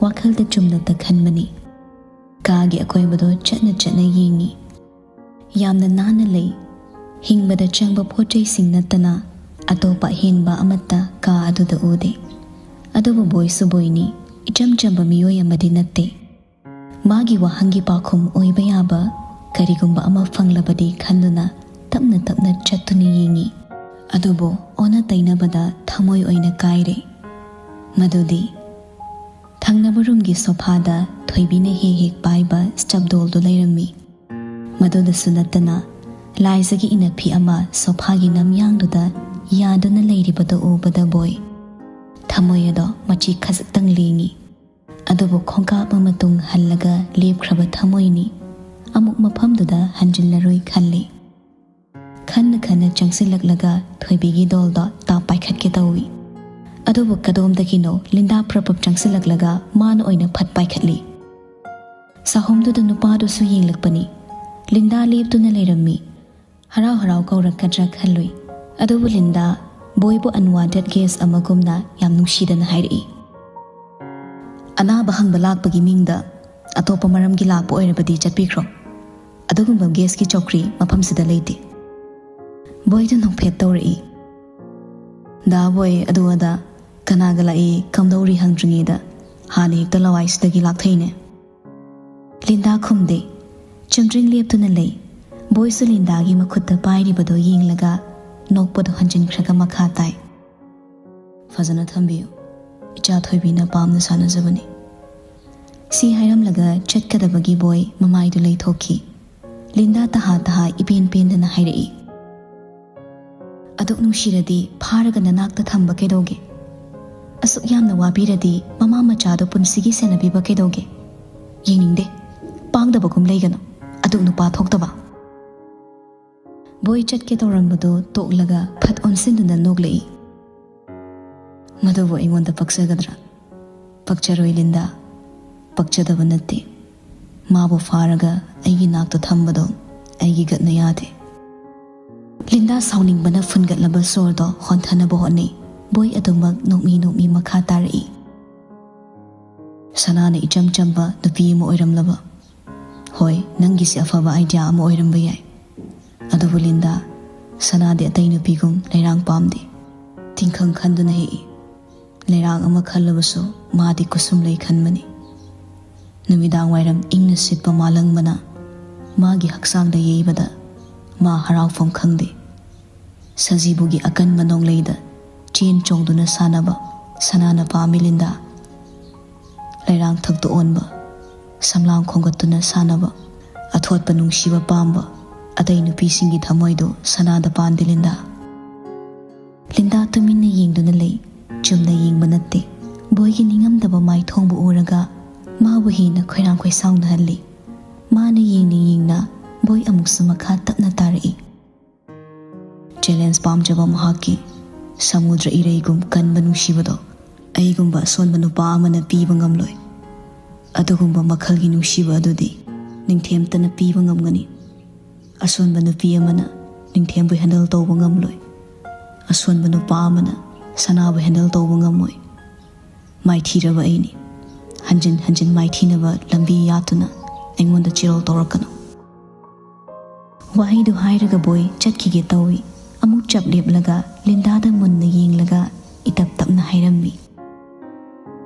ꯋꯥꯈꯜꯗ ꯆꯨꯝꯅꯇ ꯈꯟꯕꯅꯤ꯫ ꯀꯥꯒꯤ ꯑꯀꯣꯏꯕꯗꯣ ꯆꯠꯅ ꯆꯠꯅ ꯌꯦꯡꯉꯤ꯫ ꯌꯥꯝꯅ ꯅꯥꯟꯅ ꯂꯩ꯫ ꯍꯤꯡꯕꯗ ꯆꯪꯕ ꯄꯣꯠ ꯆꯩꯁꯤꯡ ꯅꯠꯇꯅ ꯑꯇꯣꯞꯄ ꯑꯍꯦꯟꯕ ꯑꯃꯠꯇ ꯀꯥ ꯑꯗꯨꯗ ꯎꯗꯦ꯫ ꯑꯗꯨꯕꯨ ꯕꯣꯏꯁꯨ ꯕꯣꯏꯅꯤ, ꯏꯆꯝ ꯆꯝꯕ ꯃꯤꯑꯣꯏ ꯑꯃꯗꯤ ꯅꯠꯇꯦ꯫ ꯃꯥꯒꯤ ꯋꯥꯍꯪꯒꯤ ꯄꯥꯎꯈꯨꯝ ꯑꯣꯏꯕ ꯌꯥꯕ ꯀꯔꯤꯒꯨꯝꯕ ꯑꯃ ꯐꯪꯂꯕꯗꯤ ꯈꯟꯗꯨꯅ ꯇꯞꯅ ꯇꯞꯅ ꯆꯠꯇꯨꯅ ꯌꯦꯡꯉꯤ꯫ ꯑꯗꯨꯕꯨ ꯑꯣꯟꯅ ꯇꯩꯅꯕꯗ ꯊꯃꯣꯏ ꯑꯣꯏꯅ ꯀꯥꯏꯔꯦ꯫ ꯃꯗꯨꯗꯤ ꯊꯪꯅꯕ ꯔꯨꯝꯒꯤ ꯁꯣꯐꯥꯗ ꯊꯣꯏꯕꯤꯅ ꯍꯦꯛ ꯍꯦꯛ ꯄꯥꯏꯕ ꯁ꯭ꯇꯞ ꯗꯣꯜꯗꯨ ꯂꯩꯔꯝꯃꯤ꯫ ꯃꯗꯨꯗꯁꯨ ꯅꯠꯇꯅ ꯂꯥꯏꯖꯒꯤ ꯏꯅꯐꯤ ꯑꯃ ꯁꯣꯐꯥꯒꯤ ꯅꯝꯌꯥꯡꯗꯨꯗ ꯌꯥꯗꯨꯅ ꯂꯩꯔꯤꯕꯗꯨ ꯎꯕꯗ ꯕꯣꯏ ꯊꯃꯣꯏ ꯑꯗꯣ ꯃꯆꯤ ꯈꯖꯤꯛꯇꯪ ꯂꯦꯡꯉꯤ꯫ ꯑꯗꯨꯕꯨ ꯈꯣꯡꯀꯥꯞ ꯑꯃ ꯇꯨꯡ ꯍꯜꯂꯒ ꯂꯦꯞꯈ꯭ꯔꯕ ꯊꯃꯣꯏꯅꯤ꯫ ꯑꯃꯨꯛ ꯃꯐꯝꯗꯨꯗ ꯍꯟꯖꯤꯜꯂꯔꯣꯏ ꯈꯜꯂꯤ꯫ ꯈꯟꯅ ꯈꯟꯅ ꯆꯪꯁꯤꯜꯂꯛꯂꯒ ꯊꯣꯏꯕꯤꯒꯤ ꯗꯣꯜꯗꯣ ꯇꯥꯞ ꯄꯥꯏꯈꯠꯀꯦ ꯇꯧꯏ꯫ ꯑꯗꯨꯕꯨ ꯀꯗꯣꯝꯗꯒꯤꯅꯣ ꯂꯤꯟꯗꯥ ꯄ꯭ꯔꯞ ꯄ꯭ꯔꯞ ꯆꯪꯁꯤꯜꯂꯛꯂꯒ ꯃꯥꯅ ꯑꯣꯏꯅ ꯐꯠ ꯄꯥꯏꯈꯠꯂꯤ꯫ ꯁꯥꯍꯣꯝꯗꯨꯗ ꯅꯨꯄꯥꯗꯨꯁꯨ ꯌꯦꯡꯂꯛꯄꯅꯤ꯫ ꯂꯤꯟꯗꯥ ꯂꯦꯞꯇꯨꯅ ꯂꯩꯔꯝꯃꯤ꯫ ꯍꯔꯥꯎ ꯍꯔꯥꯎ ꯀꯧꯔꯛꯀꯗ꯭ꯔꯥ ꯈꯜꯂꯨꯏ꯫ ꯑꯗꯨꯕꯨ ꯂꯤꯟꯗꯥ ꯕꯣꯏꯕꯨ unwanted guest ꯑꯃꯒꯨꯝꯅ ꯌꯥꯝ ꯅꯨꯡꯁꯤꯗꯅ ꯍꯥꯏꯔꯛꯏ, "ꯑꯅꯥꯕ ꯍꯪꯕ ꯂꯥꯛꯄꯒꯤ ꯃꯤꯡꯗ ꯑꯇꯣꯞꯄ ꯃꯔꯝꯒꯤ ꯂꯥꯛꯄ ꯑꯣꯏꯔꯕꯗꯤ ꯆꯠꯄꯤꯈ꯭ꯔꯣ꯫ ꯑꯗꯨꯒꯨꯝꯕ guestꯀꯤ ꯆꯧꯀ꯭ꯔꯤ ꯃꯐꯝꯁꯤꯗ ꯂꯩꯇꯦ꯫" ꯕꯣꯏꯗꯨ ꯅꯣꯛꯐꯦꯠ ꯇꯧꯔꯛꯏ꯫ "ꯗꯥ ꯕꯣꯏ, ꯑꯗꯨ ꯑꯗꯥ ꯀꯅꯥꯒ ꯂꯥꯛꯏ ꯀꯝꯗꯧꯔꯤ ꯍꯪꯗ꯭ꯔꯤꯉꯩꯗ ꯍꯥꯟꯅ ꯍꯦꯛꯇ ꯂꯋꯥꯏꯁꯤꯗꯒꯤ ꯂꯥꯛꯊꯩꯅꯦ꯫ ꯂꯤꯟꯗꯥ ꯈꯨꯝꯗꯦ꯫ ꯆꯨꯝꯗ꯭ꯔꯤꯡ ꯂꯦꯞꯇꯨꯅ ꯂꯩ꯫ ꯕꯣꯏꯁꯨ ꯂꯤꯟꯗꯥꯒꯤ ꯃꯈꯨꯠꯇ ꯄꯥꯏꯔꯤꯕꯗꯣ ꯌꯦꯡꯂꯒ ꯅꯣꯛꯄꯗꯣ ꯍꯟꯖꯤꯟꯈ꯭ꯔꯒ ꯃꯈꯥ ꯇꯥꯏ꯫ "ꯐꯖꯅ ꯊꯝꯕꯤꯌꯨ꯫ ꯏꯆꯥ ꯊꯣꯏꯕꯤꯅ ꯄꯥꯝꯅ ꯁꯥꯟꯅꯖꯕꯅꯤ꯫" ꯁꯤ ꯍꯥꯏꯔꯝꯂꯒ ꯆꯠꯀꯗꯕꯒꯤ ꯕꯣꯏ ꯃꯃꯥꯏꯗꯨ ꯂꯩꯊꯣꯛꯈꯤ꯫ ꯂꯤꯟꯗꯥ ꯇꯍꯥ ꯇꯍꯥ ꯏꯄꯦꯟ ꯄꯦꯟꯗꯅ ꯍꯥꯏꯔꯛꯏ, "ꯑꯗꯨꯛ ꯅꯨꯡꯁꯤꯔꯗꯤ ꯐꯥꯔꯒ ꯅꯅꯥꯛꯇ ꯊꯝꯕ ꯀꯩꯗꯧꯒꯦ? ꯑꯁꯨꯛ ꯌꯥꯝꯅ ꯋꯥꯕꯤꯔꯗꯤ ꯃꯃꯥ ꯃꯆꯥꯗꯣ ꯄꯨꯟꯁꯤꯒꯤ ꯁꯦꯟꯅꯕꯤꯕ ꯀꯩꯗꯧꯒꯦ? ꯌꯦꯡꯅꯤꯡꯗꯦ꯫ ꯄꯥꯡꯗꯕꯒꯨꯝ ꯂꯩꯒꯅꯨ꯫ ꯑꯗꯨꯛ ꯅꯨꯄꯥ ꯊꯣꯛꯇꯕ꯫" ꯕꯣꯏ ꯆꯠꯀꯦ ꯇꯧꯔꯝꯕꯗꯨ ꯇꯣꯛꯂꯒ ꯐꯠ ꯑꯣꯟꯁꯤꯟꯗꯨꯅ ꯅꯣꯛꯂꯛꯏ꯫ "ꯃꯗꯨꯕꯨ ꯑꯩꯉꯣꯟꯗ ꯄꯛꯆꯒꯗ꯭ꯔꯥ? ꯄꯛꯆꯔꯣꯏ ꯂꯤꯟꯗꯥ, ꯄꯛꯆꯗꯕ ꯅꯠꯇꯦ꯫ ꯃꯥꯕꯨ ꯐꯥꯔꯒ ꯑꯩꯒꯤ ꯅꯥꯛꯇ ꯊꯝꯕꯗꯣ ꯑꯩꯒꯤ ꯒꯠꯅ ꯌꯥꯗꯦ꯫" ꯂꯤꯟꯗꯥ ꯁꯥꯎꯅꯤꯡꯕꯅ ꯐꯨꯟꯒꯠꯂꯕ ꯁꯣꯔꯗꯣ ꯍꯣꯟꯊꯅꯕ ꯍꯣꯠꯅꯩ꯫ ꯕꯣꯏ ꯑꯗꯨꯃꯛ ꯅꯣꯛꯃꯤ ꯅꯣꯛꯃꯤ ꯃꯈꯥ ꯇꯥꯔꯛꯏ꯫ "ꯁꯅꯥꯅ ꯏꯆꯝ ꯆꯝꯕ ꯅꯨꯄꯤ ꯑꯃ ꯑꯣꯏꯔꯝꯂꯕ꯫ ꯍꯣꯏ, ꯅꯪꯒꯤꯁꯦ ꯑꯐꯕ idea ꯑꯃ ꯑꯣꯏꯔꯝꯕ ꯌꯥꯏ꯫ ꯑꯗꯨꯕꯨ ꯂꯤꯟꯗꯥ, ꯁꯅꯥꯗꯤ ꯑꯇꯩ ꯅꯨꯄꯤꯒꯨꯝ ꯂꯩꯔꯥꯡ ꯄꯥꯝꯗꯦ꯫ ꯇꯤꯡꯈꯪ ꯈꯟꯗꯨꯅ ꯍꯦꯛꯏ꯫ ꯂꯩꯔꯥꯡ ꯑꯃ ꯈꯜꯂꯕꯁꯨ ꯃꯥꯗꯤ ꯀꯨꯁꯨꯝ ꯂꯩ ꯈꯟꯕꯅꯤ꯫ ꯅꯨꯃꯤꯗꯥꯡ ꯋꯥꯏꯔꯝ ꯏꯪꯅ ꯁꯤꯠꯄ ꯃꯥꯂꯪꯕꯅ ꯃꯥꯒꯤ ꯍꯛꯆꯥꯡꯗ ꯌꯩꯕꯗ ꯃꯥ ꯍꯔꯥꯎꯐꯝ ꯈꯪꯗꯦ꯫ ꯁꯖꯤꯕꯨꯒꯤ ꯑꯀꯟꯕ ꯅꯣꯡꯂꯩꯗ ꯆꯦꯟ ꯆꯣꯡꯗꯨꯅ ꯁꯥꯟꯅꯕ ꯁꯅꯥꯅ ꯄꯥꯝꯃꯤ ꯂꯤꯟꯗꯥ꯫ ꯂꯩꯔꯥꯡ ꯊꯛꯇ ꯑꯣꯟꯕ, ꯁꯝꯂꯥꯡ ꯈꯣꯝꯒꯠꯇꯨꯅ ꯁꯥꯟꯅꯕ, ꯑꯊꯣꯠꯄ ꯅꯨꯡꯁꯤꯕ ꯄꯥꯝꯕ ꯑꯇꯩ ꯅꯨꯄꯤꯁꯤꯡꯒꯤ ꯊꯃꯣꯏꯗꯨ ꯁꯅꯥꯗ ꯄꯥꯟꯗꯦ ꯂꯤꯟꯗꯥ꯫" ꯂꯤꯟꯗꯥ ꯇꯨꯃꯤꯟꯅ ꯌꯦꯡꯗꯨꯅ ꯂꯩ꯫ ꯆꯨꯝꯅ ꯌꯦꯡꯕ ꯅꯠꯇꯦ꯫ ꯕꯣꯏꯒꯤ ꯅꯤꯡꯉꯝꯗꯕ ꯃꯥꯏꯊꯣꯡꯕꯨ ꯎꯔꯒ ꯃꯥꯕꯨ ꯍꯦꯟꯅ ꯈꯣꯏꯔꯥꯡ ꯈꯣꯏꯁꯥꯎꯅꯍꯜꯂꯤ꯫ ꯃꯥꯅ ꯌꯦꯡꯅ ꯌꯦꯡꯅ ꯕꯣꯏ ꯑꯃꯨꯛꯁꯨ ꯃꯈꯥ ꯇꯞꯅ ꯇꯥꯔꯛꯏ꯫ "Challenge ꯄꯥꯝꯖꯕ ꯃꯍꯥꯛꯀꯤ ꯁꯃꯨꯗ꯭ꯔ ꯏꯔꯩꯒꯨꯝ ꯀꯟꯕ ꯅꯨꯡꯁꯤꯕꯗꯣ ꯑꯩꯒꯨꯝꯕ ꯑꯁꯣꯟꯕ ꯅꯨꯄꯥ ꯑꯃꯅ ꯄꯤꯕ ꯉꯝꯂꯣꯏ꯫ ꯑꯗꯨꯒꯨꯝꯕ ꯃꯈꯜꯒꯤ ꯅꯨꯡꯁꯤꯕ ꯑꯗꯨꯗꯤ ꯅꯤꯡꯊꯦꯝꯇꯅ ꯄꯤꯕ ꯉꯝꯒꯅꯤ꯫ ꯑꯁꯣꯟꯕ ꯅꯨꯄꯤ ꯑꯃꯅ ꯅꯤꯡꯊꯦꯝꯕꯨ handle ꯇꯧꯕ ꯉꯝꯂꯣꯏ꯫ ꯑꯁꯣꯟꯕ ꯅꯨꯄꯥ ꯑꯃꯅ ꯁꯅꯥꯕꯨ handle ꯇꯧꯕ ꯉꯝꯃꯣꯏ꯫ ꯃꯥꯏꯊꯤꯔꯕ ꯑꯩꯅꯤ꯫ ꯍꯟꯖꯤꯟ ꯍꯟꯖꯤꯟ ꯃꯥꯏꯊꯤꯅꯕ ꯂꯝꯕꯤ ꯌꯥꯠꯇꯨꯅ ꯑꯩꯉꯣꯟꯗ ꯆꯤꯔꯣꯜ ꯇꯧꯔꯛꯀꯅꯨ꯫" ꯋꯥꯍꯩꯗꯨ ꯍꯥꯏꯔꯒ ꯕꯣꯏ ꯆꯠꯈꯤꯒꯦ ꯇꯧꯏ꯫ ꯑꯃꯨꯛ ꯆꯞ ꯂꯦꯞꯂꯒ ꯂꯤꯟꯗꯥꯗ ꯃꯨꯟꯅ ꯌꯦꯡꯂꯒ ꯏꯇꯞ ꯇꯞꯅ ꯍꯥꯏꯔꯝꯃꯤ,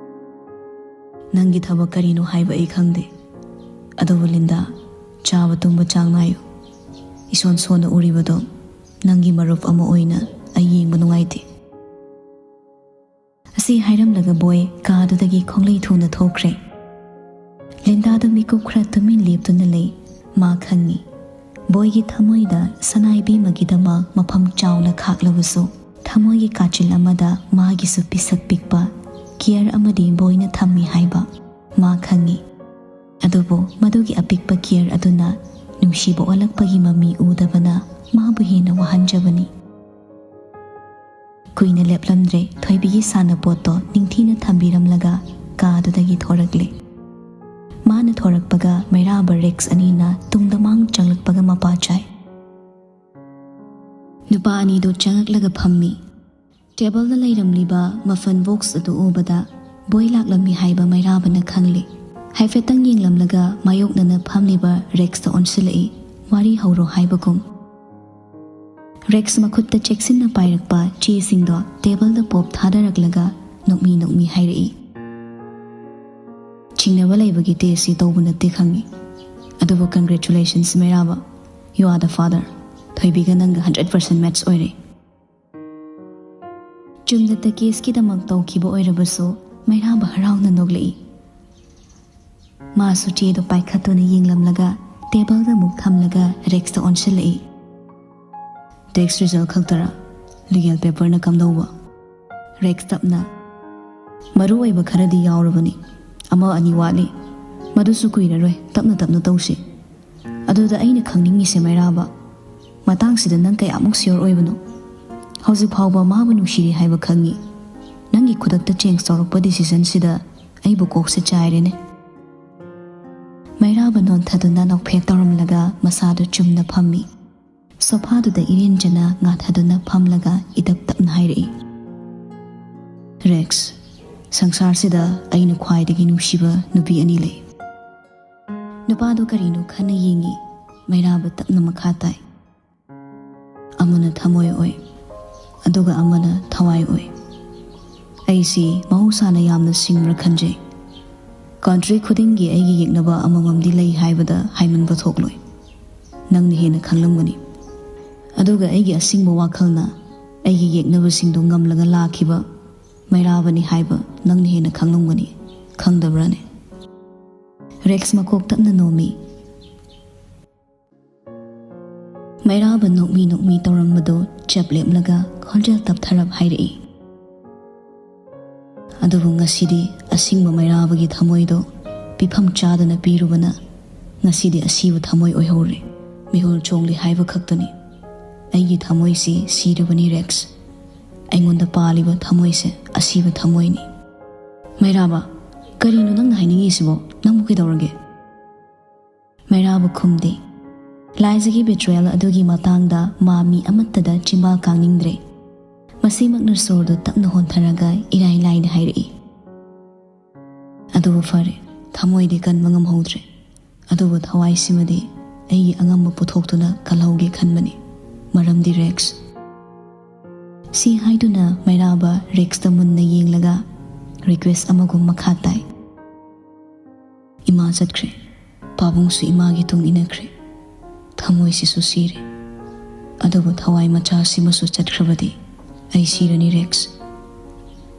"ꯅꯪꯒꯤ ꯊꯕꯛ ꯀꯔꯤꯅꯣ ꯍꯥꯏꯕ ꯑꯩ ꯈꯪꯗꯦ꯫ ꯑꯗꯨꯕꯨ ꯂꯤꯟꯗꯥ, ꯆꯥꯕ ꯇꯨꯝꯕ ꯆꯥꯡ ꯅꯥꯏꯌꯨ꯫ ꯏꯁꯣꯟ ꯁꯣꯟꯅ ꯎꯔꯤꯕꯗꯣ ꯅꯪꯒꯤ ꯃꯔꯨꯞ ꯑꯃ ꯑꯣꯏꯅ ꯑꯩ ꯌꯦꯡꯕ ꯅꯨꯡꯉꯥꯏꯇꯦ"꯫ ꯑꯁꯤ ꯍꯥꯏꯔꯝꯂꯒ ꯕꯣꯏ ꯀꯥꯗꯨꯗꯒꯤ ꯈꯣꯡꯂꯩ ꯊꯨꯅ ꯊꯣꯛꯈ꯭ꯔꯦ꯫ ꯂꯤꯟꯗꯥꯗꯣ ꯃꯤꯀꯨꯞ ꯈꯔ ꯇꯨꯃꯤꯟ ꯂꯦꯞꯇꯨꯅ ꯂꯩ꯫ ꯃꯥ ꯈꯪꯉꯤ, ꯕꯣꯏꯒꯤ ꯊꯃꯣꯏꯗ ꯁꯅꯥ ꯏꯕꯦꯝꯃꯒꯤꯗꯃꯛ ꯃꯐꯝ ꯆꯥꯎꯅ ꯈꯥꯛꯂꯕꯁꯨ, ꯊꯃꯣꯏꯒꯤ ꯀꯥꯆꯤꯜ ꯑꯃꯗ ꯃꯥꯒꯤꯁꯨ ꯄꯤꯁꯛ ꯄꯤꯛꯄ ꯀꯤꯌꯔ ꯑꯃꯗꯤ ꯕꯣꯏꯅ ꯊꯝꯃꯤ ꯍꯥꯏꯕ ꯃꯥ ꯈꯪꯉꯤ꯫ ꯑꯗꯨꯕꯨ ꯃꯗꯨꯒꯤ ꯑꯄꯤꯛꯄ ꯀꯤꯌꯔ ꯑꯗꯨꯅ ꯅꯨꯡꯁꯤꯕ ꯑꯣꯜꯂꯛꯄꯒꯤ ꯃꯃꯤ ꯎꯗꯕꯅ ꯃꯥꯕꯨ ꯍꯦꯟꯅ ꯋꯥꯍꯟꯖꯕꯅꯤ꯫ ꯀꯨꯏꯅ ꯂꯦꯞꯂꯝꯗ꯭ꯔꯦ, ꯊꯣꯏꯕꯤꯒꯤ ꯁꯥꯟꯅꯄꯣꯠꯇꯣ ꯅꯤꯡꯊꯤꯅ ꯊꯝꯕꯤꯔꯝꯂꯒ ꯀꯥꯗꯨꯗꯒꯤ ꯊꯣꯔꯛꯂꯦ꯫ ꯃꯥꯅ ꯊꯣꯔꯛꯄꯒ ꯃꯩꯔꯥꯕ ꯔꯦꯛꯁ ꯑꯅꯤꯅ ꯇꯨꯡꯗ ꯃꯥꯡ ꯆꯪꯂꯛꯄꯒ ꯃꯄꯥ ꯆꯥꯏ꯫ ꯅꯨꯄꯥ ꯑꯅꯤꯗꯨ ꯆꯪꯂꯛꯂꯒ ꯐꯝꯃꯤ꯫ ꯇꯦꯕꯜꯗ ꯂꯩꯔꯝꯂꯤꯕ ꯃꯐꯟ ꯕꯣꯛꯁ ꯑꯗꯨ ꯎꯕꯗ ꯕꯣꯏ ꯂꯥꯛꯂꯝꯃꯤ ꯍꯥꯏꯕ ꯃꯩꯔꯥꯕꯅ ꯈꯪꯂꯦ꯫ ꯍꯥꯏꯐꯦꯠꯇꯪ ꯌꯦꯡꯂꯝꯂꯒ ꯃꯥꯌꯣꯛꯅꯅ ꯐꯝꯂꯤꯕ ꯔꯦꯛꯁꯇ ꯑꯣꯟꯁꯤꯜꯂꯛꯏ, ꯋꯥꯔꯤ ꯍꯧꯔꯣ ꯍꯥꯏꯕꯒꯨꯝ꯫ ꯔꯦꯛꯁ ꯃꯈꯨꯠꯇ ꯆꯦꯛꯁꯤꯟꯅ ꯄꯥꯏꯔꯛꯄ ꯆꯦꯁꯤꯡꯗꯣ ꯇꯦꯕꯜꯗ ꯄꯣꯞ ꯊꯥꯗꯔꯛꯂꯒ ꯅꯣꯛꯃꯤ ꯅꯣꯛꯃꯤ ꯍꯥꯏꯔꯛꯏ, "ꯆꯤꯡꯅꯕ ꯂꯩꯕꯒꯤ ꯇꯦꯁꯁꯤ ꯇꯧꯕ ꯅꯠꯇꯦ ꯈꯪꯉꯤ, ꯑꯗꯨꯕꯨ congratulations ꯃꯩꯔꯥꯕ, you are the father꯫ ꯊꯣꯏꯕꯤꯒ ꯅꯪꯒ hundred percent match ꯑꯣꯏꯔꯦ"꯫ ꯆꯨꯝꯅꯇ ꯀꯦꯁꯀꯤꯗꯃꯛ ꯇꯧꯈꯤꯕ ꯑꯣꯏꯔꯕꯁꯨ ꯃꯩꯔꯥꯕ ꯍꯔꯥꯎꯅ ꯅꯣꯛꯂꯛꯏ꯫ ꯃꯥꯁꯨ ꯆꯦꯗꯣ ꯄꯥꯏꯈꯠꯇꯨꯅ ꯌꯦꯡꯂꯝꯂꯒ ꯇꯦꯕꯜꯗ ꯑꯃꯨꯛ ꯊꯝꯂꯒ ꯔꯦꯛꯁꯇ ꯑꯣꯟꯁꯤꯜꯂꯛꯏ꯫ "Test result ꯈꯛꯇꯔꯥ? Legal paperꯅ ꯀꯝꯗꯧꯕ?" ꯔꯦꯛꯁ ꯇꯞꯅ, "ꯃꯔꯨ ꯑꯣꯏꯕ ꯈꯔꯗꯤ ꯌꯥꯎꯔꯕꯅꯤ, ꯑꯃ ꯑꯅꯤ ꯋꯥꯠꯂꯤ, ꯃꯗꯨꯁꯨ ꯀꯨꯏꯔꯔꯣꯏ, ꯇꯞꯅ ꯇꯞꯅ ꯇꯧꯁꯤ꯫ ꯑꯗꯨꯗ ꯑꯩꯅ ꯈꯪꯅꯤꯡꯉꯤꯁꯦ ꯃꯩꯔꯥꯕ, ꯃꯇꯥꯡꯁꯤꯗ ꯅꯪ ꯀꯌꯥꯃꯨꯛ ꯁꯤꯌꯣꯔ ꯑꯣꯏꯕꯅꯣ? ꯍꯧꯖꯤꯛ ꯐꯥꯎꯕ ꯃꯥꯕꯨ ꯅꯨꯡꯁꯤꯔꯤ ꯍꯥꯏꯕ ꯈꯪꯉꯤ꯫ ꯅꯪꯒꯤ ꯈꯨꯗꯛꯇ ꯆꯦꯟꯖ ꯇꯧꯔꯛꯄ ꯗꯤꯁꯤꯖꯟꯁꯤꯗ ꯑꯩꯕꯨ ꯀꯣꯛꯁꯦ ꯆꯥꯏꯔꯦꯅꯦ"꯫ ꯃꯩꯔꯥꯕ ꯅꯣꯟꯊꯗꯨꯅ ꯅꯣꯛꯐꯦꯠ ꯇꯧꯔꯝꯂꯒ ꯃꯁꯥꯗꯨ ꯆꯨꯝꯅ ꯐꯝꯃꯤ꯫ ꯁꯣꯐꯥꯗꯨꯗ ꯏꯔꯦꯟꯖꯅ ꯉꯥꯊꯗꯨꯅ ꯐꯝꯂꯒ ꯏꯇꯞ ꯇꯞꯅ ꯍꯥꯏꯔꯛꯏ, "ꯔꯦꯛꯁ, ꯁꯪꯁꯥꯔꯁꯤꯗ ꯑꯩꯅ ꯈ꯭ꯋꯥꯏꯗꯒꯤ ꯅꯨꯡꯁꯤꯕ ꯅꯨꯄꯤ ꯑꯅꯤ ꯂꯩ"꯫ ꯅꯨꯄꯥꯗꯨ ꯀꯔꯤꯅꯣ ꯈꯟꯅ ꯌꯦꯡꯉꯤ꯫ ꯃꯩꯔꯥꯕ ꯇꯞꯅ ꯃꯈꯥ ꯇꯥꯏ, "ꯑꯃꯅ ꯊꯃꯣꯏ ꯑꯣꯏ, ꯑꯗꯨꯒ ꯑꯃꯅ ꯊꯋꯥꯏ ꯑꯣꯏ꯫ ꯑꯩꯁꯤ ꯃꯍꯧꯁꯥꯅ ꯌꯥꯝꯅ ꯁꯤꯡꯕ꯭ꯔꯥ ꯈꯟꯖꯩ, ꯀꯟꯇ꯭ꯔꯤ ꯈꯨꯗꯤꯡꯒꯤ ꯑꯩꯒꯤ ꯌꯦꯛꯅꯕ ꯑꯃꯃꯝꯗꯤ ꯂꯩ ꯍꯥꯏꯕꯗ ꯍꯥꯏꯃꯟꯕ ꯊꯣꯛꯂꯣꯏ꯫ ꯅꯪꯅ ꯍꯦꯟꯅ ꯈꯪꯂꯝꯒꯅꯤ꯫ ꯑꯗꯨꯒ ꯑꯩꯒꯤ ꯑꯁꯤꯡꯕ ꯋꯥꯈꯜꯅ ꯑꯩꯒꯤ ꯌꯦꯛꯅꯕꯁꯤꯡꯗꯨ ꯉꯝꯂꯒ ꯂꯥꯛꯈꯤꯕ ꯃꯩꯔꯥꯕꯅꯤ ꯍꯥꯏꯕ ꯅꯪꯅ ꯍꯦꯟꯅ ꯈꯪꯂꯝꯒꯅꯤ꯫ ꯈꯪꯗꯕ꯭ꯔꯥꯅꯦ? ꯔꯦꯛꯁ ꯃꯀꯣꯛ ꯇꯞꯅ ꯅꯣꯝꯃꯤ꯫ ꯃꯩꯔꯥꯕ ꯅꯣꯛꯃꯤ ꯅꯣꯛꯃꯤ ꯇꯧꯔꯝꯕꯗꯨ ꯆꯞ ꯂꯦꯞꯂꯒ ꯈꯣꯟꯖꯦꯜ ꯇꯞꯊꯔꯞ ꯍꯥꯏꯔꯛꯏ꯫ ꯑꯗꯨꯕꯨ ꯉꯁꯤꯗꯤ ꯑꯁꯤꯡꯕ ꯃꯩꯔꯥꯕꯒꯤ ꯊꯃꯣꯏꯗꯣ ꯄꯤꯐꯝ ꯆꯥꯗꯅ ꯄꯤꯔꯨꯕꯅ ꯉꯁꯤꯗꯤ ꯑꯁꯤꯕ ꯊꯃꯣꯏ ꯑꯣꯏꯍꯧꯔꯦ꯫ ꯃꯤꯍꯨꯜ ꯆꯣꯡꯂꯤ ꯍꯥꯏꯕ ꯈꯛꯇꯅꯤ꯫ ꯑꯩꯒꯤ ꯊꯃꯣꯏꯁꯤ ꯁꯤꯔꯕꯅꯤ ꯔꯦꯛꯁ꯫ ꯑꯩꯉꯣꯟꯗ ꯄꯥꯜꯂꯤꯕ ꯊꯃꯣꯏꯁꯦ ꯑꯁꯤꯕ ꯊꯃꯣꯏꯅꯤ꯫ ꯃꯩꯔꯥꯕ, ꯀꯔꯤꯅꯣ ꯅꯪꯅ ꯍꯥꯏꯅꯤꯡꯉꯤꯁꯤꯕꯣ? ꯅꯪꯕꯨ ꯀꯩꯗꯧꯔꯒꯦ? ꯃꯩꯔꯥꯕ ꯈꯨꯝꯗꯦ꯫ ꯂꯥꯏꯖꯒꯤ ꯕꯤꯇ꯭ꯔꯦꯜ ꯑꯗꯨꯒꯤ ꯃꯇꯥꯡꯗ ꯃꯥ ꯃꯤ ꯑꯃꯠꯇꯗ ꯆꯤꯝꯕꯥꯜ ꯀꯥꯡꯅꯤꯡꯗ꯭ꯔꯦ꯫ ꯃꯁꯤꯃꯛꯅ ꯁꯣꯔꯗꯨ ꯇꯞꯅ ꯍꯣꯟꯊꯔꯒ ꯏꯔꯥꯏ ꯂꯥꯏꯅ ꯍꯥꯏꯔꯛꯏ꯫ ꯑꯗꯨꯕꯨ ꯐꯔꯦ, ꯊꯃꯣꯏꯗꯤ ꯀꯟꯕ ꯉꯝꯍꯧꯗ꯭ꯔꯦ꯫ ꯑꯗꯨꯕꯨ ꯊꯋꯥꯏꯁꯤꯃꯗꯤ ꯑꯩꯒꯤ ꯑꯉꯝꯕ ꯄꯨꯊꯣꯛꯇꯨꯅ ꯀꯜꯍꯧꯒꯦ ꯈꯟꯕꯅꯤ꯫ ꯃꯔꯝꯗꯤ ꯔꯦꯛꯁ꯫ ꯁꯤ ꯍꯥꯏꯗꯨꯅ ꯃꯩꯔꯥꯕ ꯔꯦꯛꯁꯇ ꯃꯨꯟꯅ ꯌꯦꯡꯂꯒ ꯔꯤꯀ꯭ꯋꯦꯁ ꯑꯃꯒꯨꯝ ꯃꯈꯥ ꯇꯥꯏ꯫ ꯏꯃꯥ ꯆꯠꯈ꯭ꯔꯦ꯫ ꯄꯥꯕꯨꯡꯁꯨ ꯏꯃꯥꯒꯤ ꯇꯨꯡ ꯏꯟꯅꯈ꯭ꯔꯦ꯫ ꯊꯃꯣꯏꯁꯤꯁꯨ ꯁꯤꯔꯦ꯫ ꯑꯗꯨꯕꯨ ꯊꯋꯥꯏ ꯃꯆꯥꯁꯤꯃꯁꯨ ꯆꯠꯈ꯭ꯔꯕꯗꯤ ꯑꯩ ꯁꯤꯔꯅꯤ ꯔꯦꯛꯁ꯫